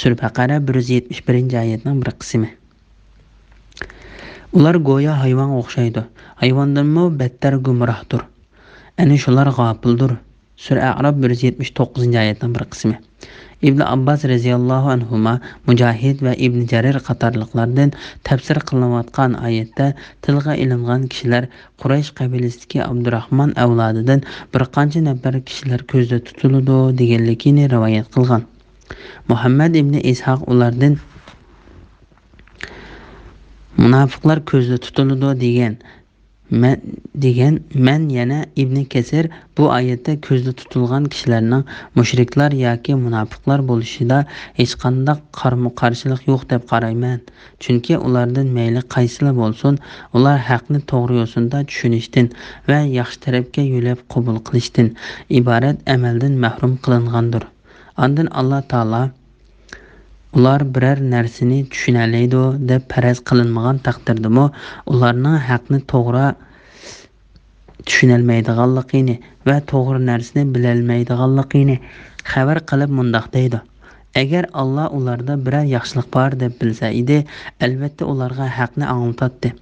سۈرە بەقەرە بىر يۈز يەتمىش بىرىنچى ئايەتنىڭ بىر قىسمى. ئۇلار گويا ھايۋانغا ئوخشايدۇ. ھايۋاندىنمۇ بەتتەر گۇمراھدۇر. ئەنە شۇلار غاپىلدۇر. سۈرە ئەئراپ بىر يۈز يەتمىش توققۇزىنچى ئايەتنىڭ بىر قىسمى. ئىبن ئابباس رەزىياللاھۇ ئەنھۇما، مۇجاھىد ۋە ئىبن جەرىر قاتارلىقلاردىن تەپسىر قىلىنىۋاتقان ئايەتتە تىلغا ئېلىنغان كىشىلەر قۇرەيش قەبىلىسىدىكى ئابدۇراخمان ئەۋلادىدىن بىر قانچە نەپەر كىشىلەر كۆزدە تۇتۇلىدۇ دېگەنلىكىنى رىۋايەت قىلغان. مۇھەممەد ئىبنى ئىسھاق ئۇلاردىن مۇناپىقلار كۆزدە تۇتۇلىدۇ دېگەن. مەن، دېگەن، مەن يەنە ئىبنى كەسىر بۇ ئايەتتە كۆزدە تۇتۇلغان كىشىلەرنىڭ مۇشرىكلار ياكى مۇناپىقلار بولۇشىدا ھېچقانداق قارىمۇ-قارشىلىق يوق دەپ قارايمەن. چۈنكى ئۇلاردىن مەيلى قايسىلا بولسۇن، ئۇلار ھەقنى توغرا يوسۇندا چۈشىنىشتىن ۋە ياخشى تەرەپكە يۆلەپ قوبۇل قىلىشتىن ئىبارەت ئەمەلدىن مەھرۇم قىلىنغاندۇر. ئاندىن ئاللا تائالا ئۇلار بىرەر نەرسىنى چۈشىنەلەيدۇ دەپ پەرەز قىلىنمىغان تەقدىردىمۇ، ئۇلارنىڭ ھەقنى توغرا چۈشىنەلمەيدىغانلىقىنى ۋە توغرا نەرسىنى بىلەلمەيدىغانلىقىنى خەۋەر قىلىپ مۇنداق دەيدۇ: ئەگەر ئاللا ئۇلاردا بىرەر ياخشىلىق بار دەپ بىلسە ئىدى، ئەلۋەتتە ئۇلارغا ھەقنى ئاڭلىتاتتى.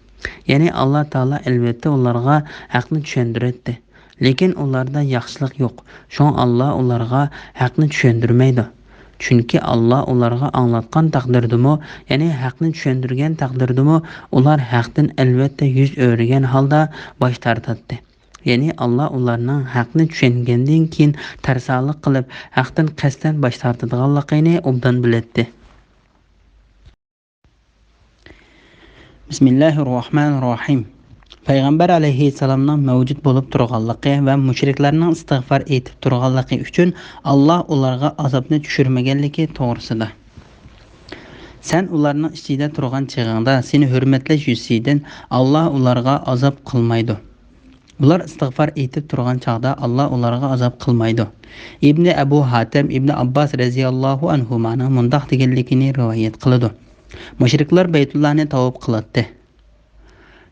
يەنى ئاللا تائالا ئەلۋەتتە ئۇلارغا ھەقنى چۈشەندۈرەتتى. لېكىن ئۇلاردا ياخشىلىق يوق. شۇڭا ئاللا ئۇلارغا ھەقنى چۈشەندۈرمەيدۇ. چۈنكى ئاللا ئۇلارغا ئاڭلاتقان تەقدىردىمۇ، يەنى ھەقنى چۈشەندۈرگەن تەقدىردىمۇ، ئۇلار ھەقتىن ئەلۋەتتە يۈز ئۆرۈگەن ھالدا باش تارتاتتى. يەنى ئاللا ئۇلارنىڭ ھەقنى چۈشەنگەندىن كېيىن تەرسالىق قىلىپ، ھەقتىن قەستەن باش تارتىدىغانلىقىنى ئوبدان بىلەتتى. بىسمىللاھىررەھمانىررەھىم. پەيغەمبەر ئەلەيھىسسالامنىڭ مەۋجۇت بولۇپ تۇرغانلىقى ۋە مۇشرىكلارنىڭ ئىستىغفار ئېيتىپ تۇرغانلىقى ئۈچۈن ئاللا ئۇلارغا ئازابنى چۈشۈرمىگەنلىكى توغرىسىدا. سەن ئۇلارنىڭ ئىچىدە تۇرغان چېغىڭدا سېنى ھۆرمەتلەش يۈزىسىدىن ئاللا ئۇلارغا ئازاب قىلمايدۇ. ئۇلار ئىستىغفار ئېيتىپ تۇرغان چاغدا ئاللا ئۇلارغا ئازاب قىلمايدۇ. ئىبنى ئەبۇ ھاتەم ئىبنى ئابباس رەزىياللاھۇ ئەنھۇمانىڭ مۇنداق دېگەنلىكىنى رىۋايەت قىلىدۇ: مۇشرىكلار بەيتۇللانى تاۋاپ قىلاتتى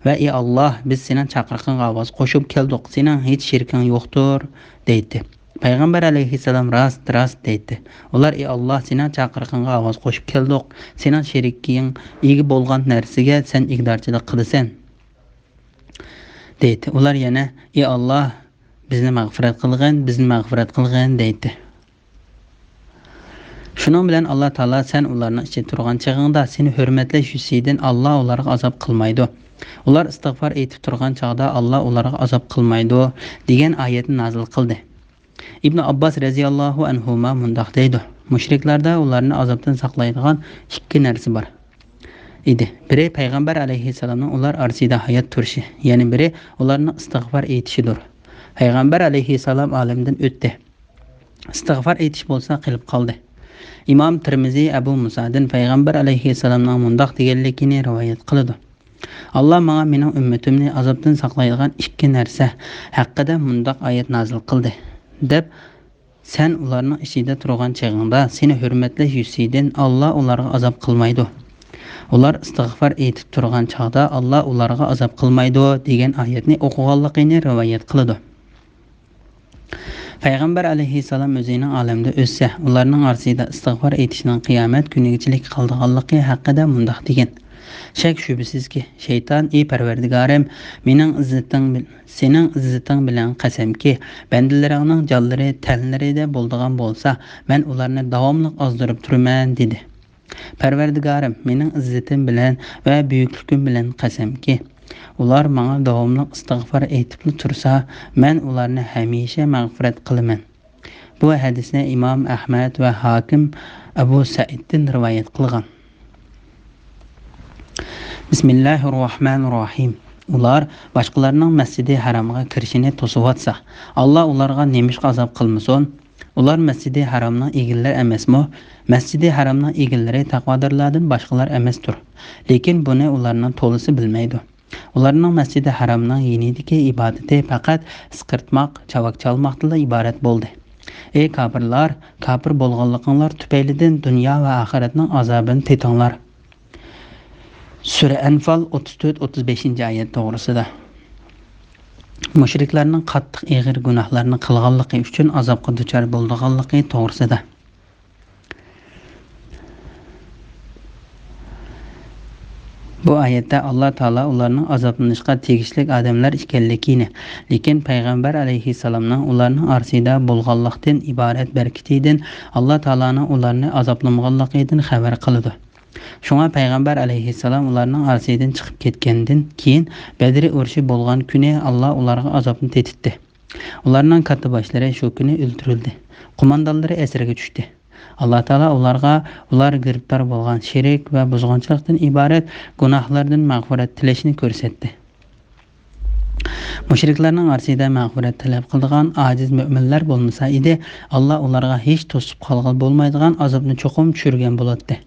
ۋە: «ئى ئاللا، بىز سېنىڭ چاقىرىقىڭغا ئاۋاز قوشۇپ كەلدۇق، سېنىڭ ھېچ شېرىكىڭ يوقتۇر» دەيتتى. پەيغەمبەر ئەلەيھىسسالام: «راست، راست» دەيتتى. ئۇلار: «ئى ئاللا، سېنىڭ چاقىرىقىڭغا ئاۋاز قوشۇپ كەلدۇق، سېنىڭ شېرىكىڭ ئىگە بولغان نەرسىگە سەن ئىگىدارچىلىق قىلىسەن» دەيتتى. ئۇلار يەنە: «ئى ئاللا، بىزنى مەغپىرەت قىلغىن، بىزنى مەغپىرەت قىلغىن» دەيتتى. شۇنىڭ بىلەن ئاللا تائالا: «سەن ئۇلارنىڭ ئىچىدە تۇرغان چېغىڭدا سېنى ھۆرمەتلەش يۈزىسىدىن ئاللا ئۇلارغا ئازاب قىلمايدۇ. ئۇلار ئىستىغفار ئېيتىپ تۇرغان چاغدا ئاللا ئۇلارغا ئازاب قىلمايدۇ» دېگەن ئايەتنى نازىل قىلدى. ئىبنى ئابباس رەزىياللاھۇ ئەنھۇما مۇنداق دەيدۇ: مۇشرىكلاردا ئۇلارنى ئازابتىن ساقلايدىغان ئىككى نەرسە بار ئىدى. بىرى پەيغەمبەر ئەلەيھىسسالامنىڭ ئۇلار ئارىسىدا ھايات تۇرۇشى، يەنە بىرى ئۇلارنىڭ ئىستىغفار ئېيتىشىدۇر. پەيغەمبەر ئەلەيھىسسالام ئالەمدىن ئۆتتى. ئىستىغفار ئېيتىش بولسا قېلىپ قالدى. ئىمام تىرمىزى ئەبۇ مۇسادىن پەيغەمبەر ئەلەيھىسسالامنىڭ مۇنداق دېگەنلىكىنى رىۋايەت قىلىدۇ. ئاللا ماڭا مېنىڭ ئۈممىتىمنى ئازابتىن ساقلايدىغان ئىككى نەرسە ھەققىدە مۇنداق ئايەت نازىل قىلدى، دەپ، سەن ئۇلارنىڭ ئىچىدە تۇرغان چېغىڭدا سېنى ھۆرمەتلەش يۈزىسىدىن ئاللا ئۇلارغا ئازاب قىلمايدۇ. ئۇلار ئىستىغفار ئېيتىپ تۇرغان چاغدا ئاللا ئۇلارغا ئازاب قىلمايدۇ دېگەن ئايەتنى ئوقۇغانلىقىنى رىۋايەت قىلىدۇ. پەيغەمبەر ئەلەيھىسسالام ئۆزىنىڭ ئالەمدە ئۆتسە، ئۇلارنىڭ ئارىسىدا ئىستىغفار ئېيتىشنىڭ قىيامەت كۈنىگىچىلىك قالىدىغانلىقى ھەققىدە مۇنداق دېگەن: شەك-شۈبھىسىزكى، شەيتان، ئى پەرۋەردىگارىم، مېنىڭ ئىززىتىڭ بىل-، سېنىڭ ئىززىتىڭ بىلەن قەسەمكى، بەندىلىرىڭنىڭ جانلىرى تەنلىرىدە بولىدىغان بولسا، مەن ئۇلارنى داۋاملىق ئازدۇرۇپ تۇرىمەن، دېدى. پەرۋەردىگارىم، مېنىڭ ئىززىتىم بىلەن ۋە بۈيۈكلۈكۈم بىلەن قەسەمكى، ئۇلار ماڭا داۋاملىق ئىستىغفار ئېيتىپلا تۇرسا، مەن ئۇلارنى ھەمىشە مەغپىرەت قىلىمەن. بۇ ھەدىسنى ئىمام ئەھمەد ۋە ھاكىم ئەبۇ سەئىدتىن رىۋايەت قىلغان. بىسمىللاھىررەھمانىررەھىم. ئۇلار باشقىلارنىڭ مەسجىدى ھارامغا كىرىشىنى توسۇۋاتسا، ئاللا ئۇلارغا نېمىشقا ئازاب قىلمىسۇن؟ ئۇلار مەسجىدى ھارامنىڭ ئىگىلىرى ئەمەسمۇ؟ مەسجىدى ھارامنىڭ ئىگىلىرى تەقۋادارلاردىن باشقىلار ئەمەستۇر. لېكىن بۇنى ئۇلارنىڭ تولىسى بىلمەيدۇ. ئۇلارنىڭ مەسجىدى ھارامنىڭ يېنىدىكى ئىبادىتى پەقەت ئىسقىرتماق، چاۋاك چالماقتىنلا ئىبارەت بولدى. ئەي كاپىرلار، كاپىر بولغانلىقىڭلار تۈپەيلىدىن دۇنيا ۋە ئاخىرەتنىڭ ئازابىنى تېتىڭلار. سۈرە ئەنفال ئوتتۇز تۆت، ئوتتۇز بەشىنچى ئايەت توغرىسىدا. مۇشرىكلارنىڭ قاتتىق ئېغىر گۇناھلارنى قىلغانلىقى ئۈچۈن ئازابقا دۇچار بولىدىغانلىقى توغرىسىدا. بۇ ئايەتتە ئاللا تائالا ئۇلارنىڭ ئازابلىنىشقا تېگىشلىك ئادەملەر ئىكەنلىكىنى، لېكىن پەيغەمبەر ئەلەيھىسسالامنىڭ ئۇلارنىڭ ئارىسىدا بولغانلىقتىن ئىبارەت بەرىكىتىدىن ئاللا تائالانىڭ ئۇلارنى ئازابلىمىغانلىقىدىن خەۋەر قىلىدۇ. شۇڭا پەيغەمبەر ئەلەيھىسسالام ئۇلارنىڭ ئارىسىدىن چىقىپ كەتكەندىن كېيىن، بەدرى ئۇرۇشى بولغان كۈنى ئاللا ئۇلارغا ئازابنى تېتىتتى. ئۇلارنىڭ كاتتىباشلىرى شۇ كۈنى ئۆلتۈرۈلدى. قوماندانلىرى ئەسىرگە چۈشتى. ئاللا تائالا ئۇلارغا ئۇلار گىرىپتار بولغان شېرىك ۋە بۇزغۇنچىلىقتىن ئىبارەت گۇناھلاردىن مەغپىرەت تىلەشنى كۆرسەتتى. مۇشرىكلارنىڭ ئارىسىدا مەغپىرەت تەلەپ قىلىدىغان ئاجىز مۆمىنلەر بولمىسا ئىدى، ئاللا ئۇلارغا ھېچ توسۇپ قالغىلى بولمايدىغان ئازابنى چوقۇم چۈشۈرگەن بولاتتى.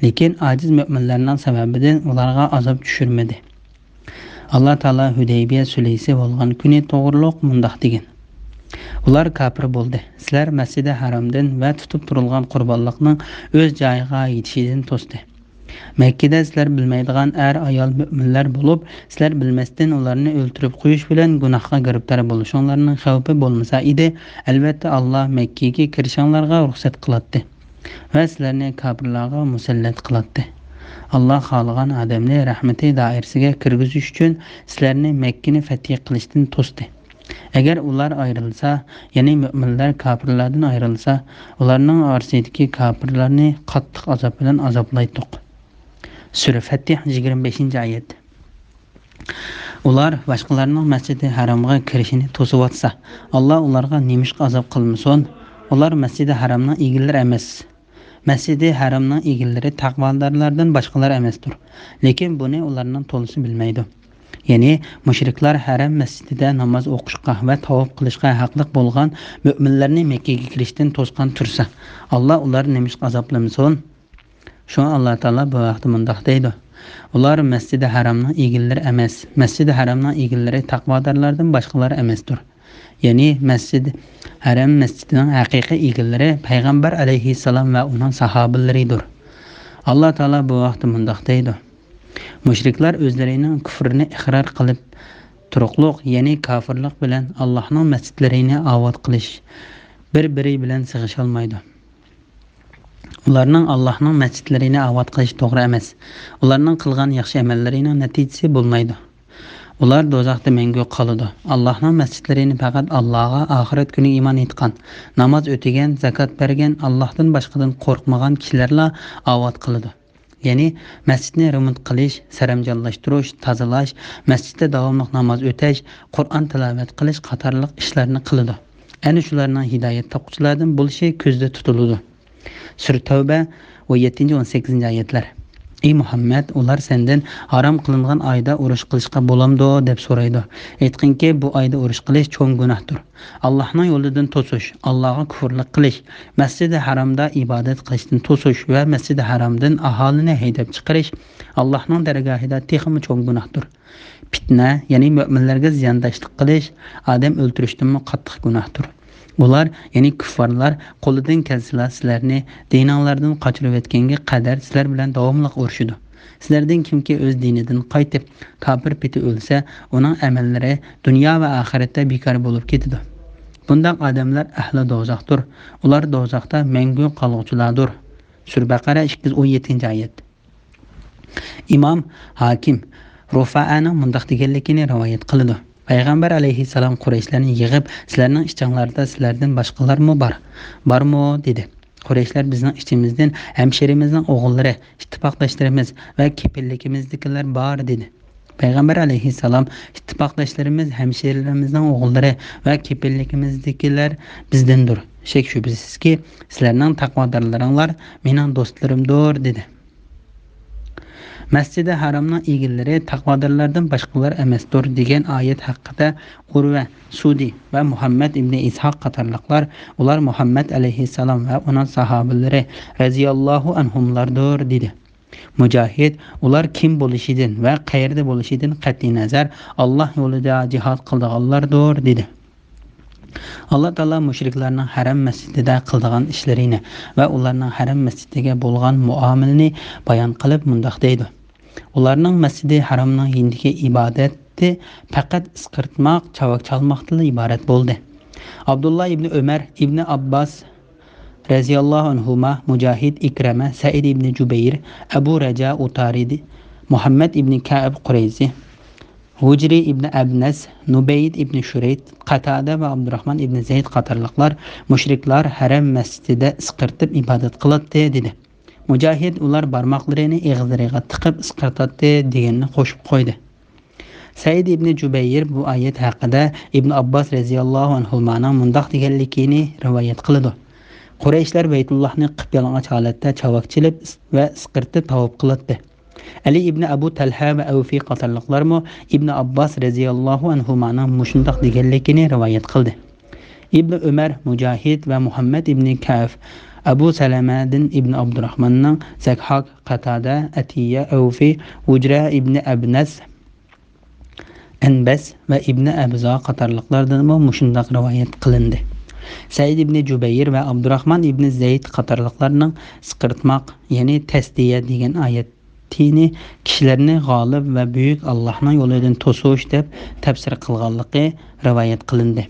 لېكىن ئاجىز مۆمىنلەرنىڭ سەۋەبىدىن ئۇلارغا ئازاب چۈشۈرمىدى. ئاللا تائالا ھۈدەيبىيە سۈلھىسى بولغان كۈنى توغرۇلۇق مۇنداق دېگەن: ئۇلار كاپىر بولدى. سىلەر مەسجىدى ھارامدىن ۋە تۇتۇپ تۇرۇلغان قۇربانلىقنىڭ ئۆز جايىغا يېتىشىدىن توستى. مەككىدە سىلەر بىلمەيدىغان ئەر-ئايال مۆمىنلەر بولۇپ، سىلەر بىلمەستىن ئۇلارنى ئۆلتۈرۈپ قويۇش بىلەن گۇناھقا گىرىپتار بولۇشۇڭلارنىڭ خەۋپى بولمىسا ئىدى، ئەلۋەتتە، ئاللا مەككىگە كىرىشىڭلارغا رۇخسەت قىلاتتى ۋە سىلەرنى كاپىرلارغا مۇسەللەت قىلاتتى. ئاللا خالىغان ئادەمنى رەھمىتى دائىرىسىگە كىرگۈزۈش ئۈچۈن سىلەرنى مەككىنى فەتھى قىلىشتىن توستى. ئەگەر ئۇلار ئايرىلسا، يەنى مۆمىنلەر كاپىرلاردىن ئايرىلسا، ئۇلارنىڭ ئارىسىدىكى كاپىرلارنى قاتتىق ئازاب بىلەن ئازابلايتتۇق. سۈرە فەتھ، يىگىرمە بەشىنچى ئايەت. ئۇلار باشقىلارنىڭ مەسجىدى ھارامغا كىرىشىنى توسۇۋاتسا، ئاللا ئۇلارغا نېمىشقا ئازاب قىلمىسۇن؟ ئۇلار مەسجىدى ھارامنىڭ ئىگىلىرى ئەمەس. مەسجىدى ھەرەمنىڭ ئىگىلىرى تەقۋادارلاردىن باشقىلار ئەمەستۇر. لېكىن بۇنى ئۇلارنىڭ تولىسى بىلمەيدۇ. يەنى مۇشرىكلار ھەرەم مەسجىدىدە ناماز ئوقۇشقا ۋە تاۋاپ قىلىشقا ھەقلىق بولغان مۆمىنلەرنى مەككىگە كىرىشتىن توسقان تۇرسا، ئاللا ئۇلارنى نېمىشقا ئازابلىمىسۇن؟ شۇڭا ئاللا تائالا بۇ ھەقتە مۇنداق دەيدۇ: ئۇلار مەسجىدى ھەرەمنىڭ ئىگىلىرى ئەمەس. مەسجىدى ھەرەمنىڭ ئىگىلىرى تەقۋادارلاردىن باشقىلار ئەمەستۇر. يەنى مەسجىد، ھەرەم مەسجىدىنىڭ ھەقىقىي ئىگىلىرى پەيغەمبەر ئەلەيھىسسالام ۋە ئۇنىڭ ساھابىلىرىدۇر. ئاللا تائالا بۇ ھەقتە مۇنداق دەيدۇ: مۇشرىكلار ئۆزلىرىنىڭ كۇفرىنى ئىقرار قىلىپ تۇرۇقلۇق، يەنى كاپىرلىق بىلەن ئاللاھنىڭ مەسچىتلىرىنى ئاۋات قىلىش، بىر-بىرى بىلەن سىغىشالمايدۇ. ئۇلارنىڭ ئاللاھنىڭ مەسچىتلىرىنى ئاۋات قىلىش توغرا ئەمەس. ئۇلارنىڭ قىلغان ياخشى ئەمەللىرىنىڭ نەتىجىسى بولمايدۇ. ئۇلار دوزاختا مەڭگۈ قالىدۇ. ئاللاھنىڭ مەسچىتلىرىنى پەقەت ئاللاغا، ئاخىرەت كۈنىگە ئىمان ئېيتقان، ناماز ئۆتىگەن، زاكات بەرگەن، ئاللاھتىن باشقىدىن قورقمىغان كىشىلەرلا ئاۋات قىلىدۇ. يەنى مەسچىتنى رېمونت قىلىش، سەرەمجانلاشتۇرۇش، تازىلاش، مەسچىتتە داۋاملىق ناماز ئۆتەش، قۇرئان تىلاۋەت قىلىش قاتارلىق ئىشلارنى قىلىدۇ. ئەنە شۇلارنىڭ ھىدايەت تاپقۇچىلاردىن بولۇشى كۆزدە تۇتۇلىدۇ. سۈرە تەۋبە، ئون يەتتىنچى، ئون سەككىزىنچى ئايەتلەر. ئى مۇھەممەد، ئۇلار سەندىن ھارام قىلىنغان ئايدا ئۇرۇش قىلىشقا بولامدۇ دەپ سورايدۇ. ئېيتقىنكى، بۇ ئايدا ئۇرۇش قىلىش چوڭ گۇناھتۇر. ئاللاھنىڭ يولىدىن توسۇش، ئاللاغا كۇفرلۇق قىلىش، مەسجىدى ھارامدا ئىبادەت قىلىشتىن توسۇش ۋە مەسجىدى ھارامدىن ئاھالىنى ھەيدەپ چىقىرىش، ئاللاھنىڭ دەرگاھىدا تېخىمۇ چوڭ گۇناھتۇر. پىتنە، يەنى مۆمىنلەرگە زىيانداشلىق قىلىش، ئادەم ئۆلتۈرۈشتىنمۇ قاتتىق گۇناھتۇر. ئۇلار، يەنى كۇففارلار، قولىدىن كەلسىلا سىلەرنى دىنىڭلاردىن قاچۇرۇۋەتكەنگە قەدەر سىلەر بىلەن داۋاملىق ئۇرۇشىدۇ. سىلەردىن كىمكى ئۆز دىنىدىن قايتىپ، كاپىر پېتى ئۆلسە، ئۇنىڭ ئەمەللىرى دۇنيا ۋە ئاخىرەتتە بىكار بولۇپ كېتىدۇ. بۇنداق ئادەملەر ئەھلى دوزاختۇر. ئۇلار دوزاختا مەڭگۈ قالغۇچىلاردۇر. سۈرە بەقەرە، ئىككى يۈز ئون يەتتىنچى ئايەت. ئىمام ھاكىم رۇفائەنىڭ مۇنداق دېگەنلىكىنى رىۋايەت قىلىدۇ. پەيغەمبەر ئەلەيھىسسالام قۇرەيشلەرنى يىغىپ، سىلەرنىڭ ئىچىڭلاردا سىلەردىن باشقىلارمۇ بار، بارمۇ؟ دېدى. قۇرەيشلەر بىزنىڭ ئىچىمىزدىن ھەمشىرىمىزنىڭ ئوغۇللىرى، ئىتتىپاقداشلىرىمىز ۋە كېپىللىكىمىزدىكىلەر بار، دېدى. پەيغەمبەر ئەلەيھىسسالام ئىتتىپاقداشلىرىمىز، ھەمشىرىلىرىمىزنىڭ ئوغۇللىرى ۋە كېپىللىكىمىزدىكىلەر بىزدىندۇر. شەك-شۈبھىسىزكى، سىلەرنىڭ تەقۋادارلىرىڭلار مېنىڭ دوستلىرىمدۇر، دېدى. مەسجىدى ھارامنىڭ ئىگىلىرى تەقۋادارلاردىن باشقىلار ئەمەستۇر، دېگەن ئايەت ھەققىدە ئۇرۋە سۇدى ۋە مۇھەممەد ئىبنى ئىسھاق قاتارلىقلار، ئۇلار مۇھەممەد ئەلەيھىسسالام ۋە ئۇنىڭ ساھابىلىرى رەزىياللاھۇ ئەنھۇملاردۇر، دېدى. مۇجاھىد، ئۇلار كىم بولۇشىدىن ۋە قەيەردە بولۇشىدىن قەتئىينەزەر، ئاللاھ يولىدا جىھاد قىلىدىغانلاردۇر، دېدى. ئاللاھ تائالا مۇشرىكلارنىڭ ھەرەم مەسجىدىدە قىلىدىغان ئىشلىرىنى ۋە ئۇلارنىڭ ھەرەم مەسجىدىگە بولغان مۇئامىلىنى بايان قىلىپ مۇنداق دەيدۇ: ئۇلارنىڭ مەسجىدى ھارامنىڭ يېنىدىكى ئىبادەتى پەقەت ئىسقىرتماق، چاۋاك چالماقتىنلا ئىبارەت بولدى. ئابدۇللا ئىبنى ئۆمەر، ئىبنى ئابباس رەزىياللاھۇ ئەنھۇما، مۇجاھىد، ئىكرىمە، سەئىد ئىبنى جۇبەير، ئەبۇ رەجا ئۇتارىدى، مۇھەممەد ئىبنى كەئب قۇرەيزى، ھۇجرى ئىبنى ئەبنەس، نۇبەيد ئىبنى شۇرەيد، قاتادە ۋە ئابدۇراخمان ئىبنى زەيد قاتارلىقلار مۇشرىكلار ھەرەم مەسجىدىدە ئىسقىرتىپ ئىبادەت قىلاتتى، دېدى. مۇجاھىد، ئۇلار بارماقلىرىنى ئېغىزلىرىغا تىقىپ ئىسقىرتاتتى، دېگەننى قوشۇپ قويدى. سەئىد ئىبنى جۇبەير بۇ ئايەت ھەققىدە ئىبنى ئابباس رەزىياللاھۇ ئەنھۇمانىڭ مۇنداق دېگەنلىكىنى رىۋايەت قىلىدۇ: قۇرەيشلەر بەيتۇللاھنى قىپيالىڭاچ ھالەتتە چاۋاك چېلىپ ۋە ئىسقىرتىپ تاۋاپ قىلاتتى. ئەلى ئىبنى ئەبۇ تەلھە ۋە ئەۋفى قاتارلىقلارمۇ ئىبنى ئابباس رەزىياللاھۇ ئەنھۇمانىڭ مۇشۇنداق دېگەنلىكىنى رىۋايەت قىلدى. ئىبنى ئۆمەر، مۇجاھىد ۋە مۇھەممەد ئىبنى كەئب، ئەبۇ سەلەمەدىن ئىبنى ئابدۇراخماننىڭ، زەكھاك، قاتادە، ئەتىيە، ئەۋفى، ھۇجرە ئىبنى ئەبنەس، ئەنبەس ۋە ئىبنى ئەبزا قاتارلىقلاردىنمۇ مۇشۇنداق رىۋايەت قىلىندى. سەئىد ئىبنى جۇبەير ۋە ئابدۇراخمان ئىبنى زەيد قاتارلىقلارنىڭ ئىسقىرتماق، يەنى تەسدىيە دېگەن ئايەتنى كىشىلەرنى غالىب ۋە بۈيۈك ئاللاھنىڭ يولىدىن توسۇش دەپ تەپسىر قىلغانلىقى رىۋايەت قىلىندى.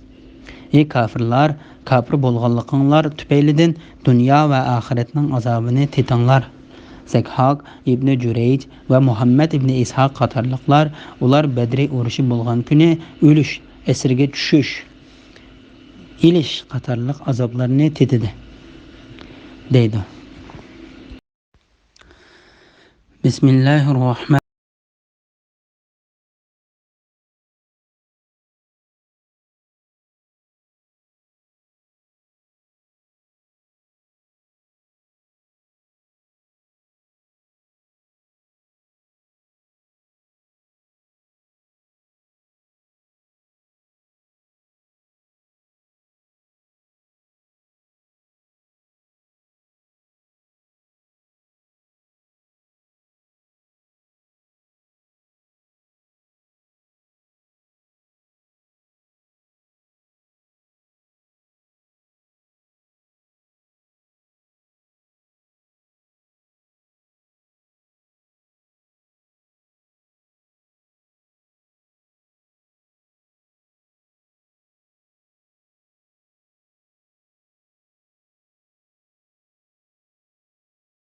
ئى كاپىرلار، كاپىر بولغانلىقىڭلار تۈپەيلىدىن دۇنيا ۋە ئاخىرەتنىڭ ئازابىنى تېتىڭلار. زەكھاك ئىبنى جۇرەيج ۋە مۇھەممەد ئىبنى ئىسھاق قاتارلىقلار، ئۇلار بەدرى ئۇرۇشى بولغان كۈنى ئۆلۈش، ئەسىرگە چۈشۈش، ئېلىش قاتارلىق ئازابلارنى تېتىدى، دەيدۇ. بىسمىللاھىررەھمانىررەھىم.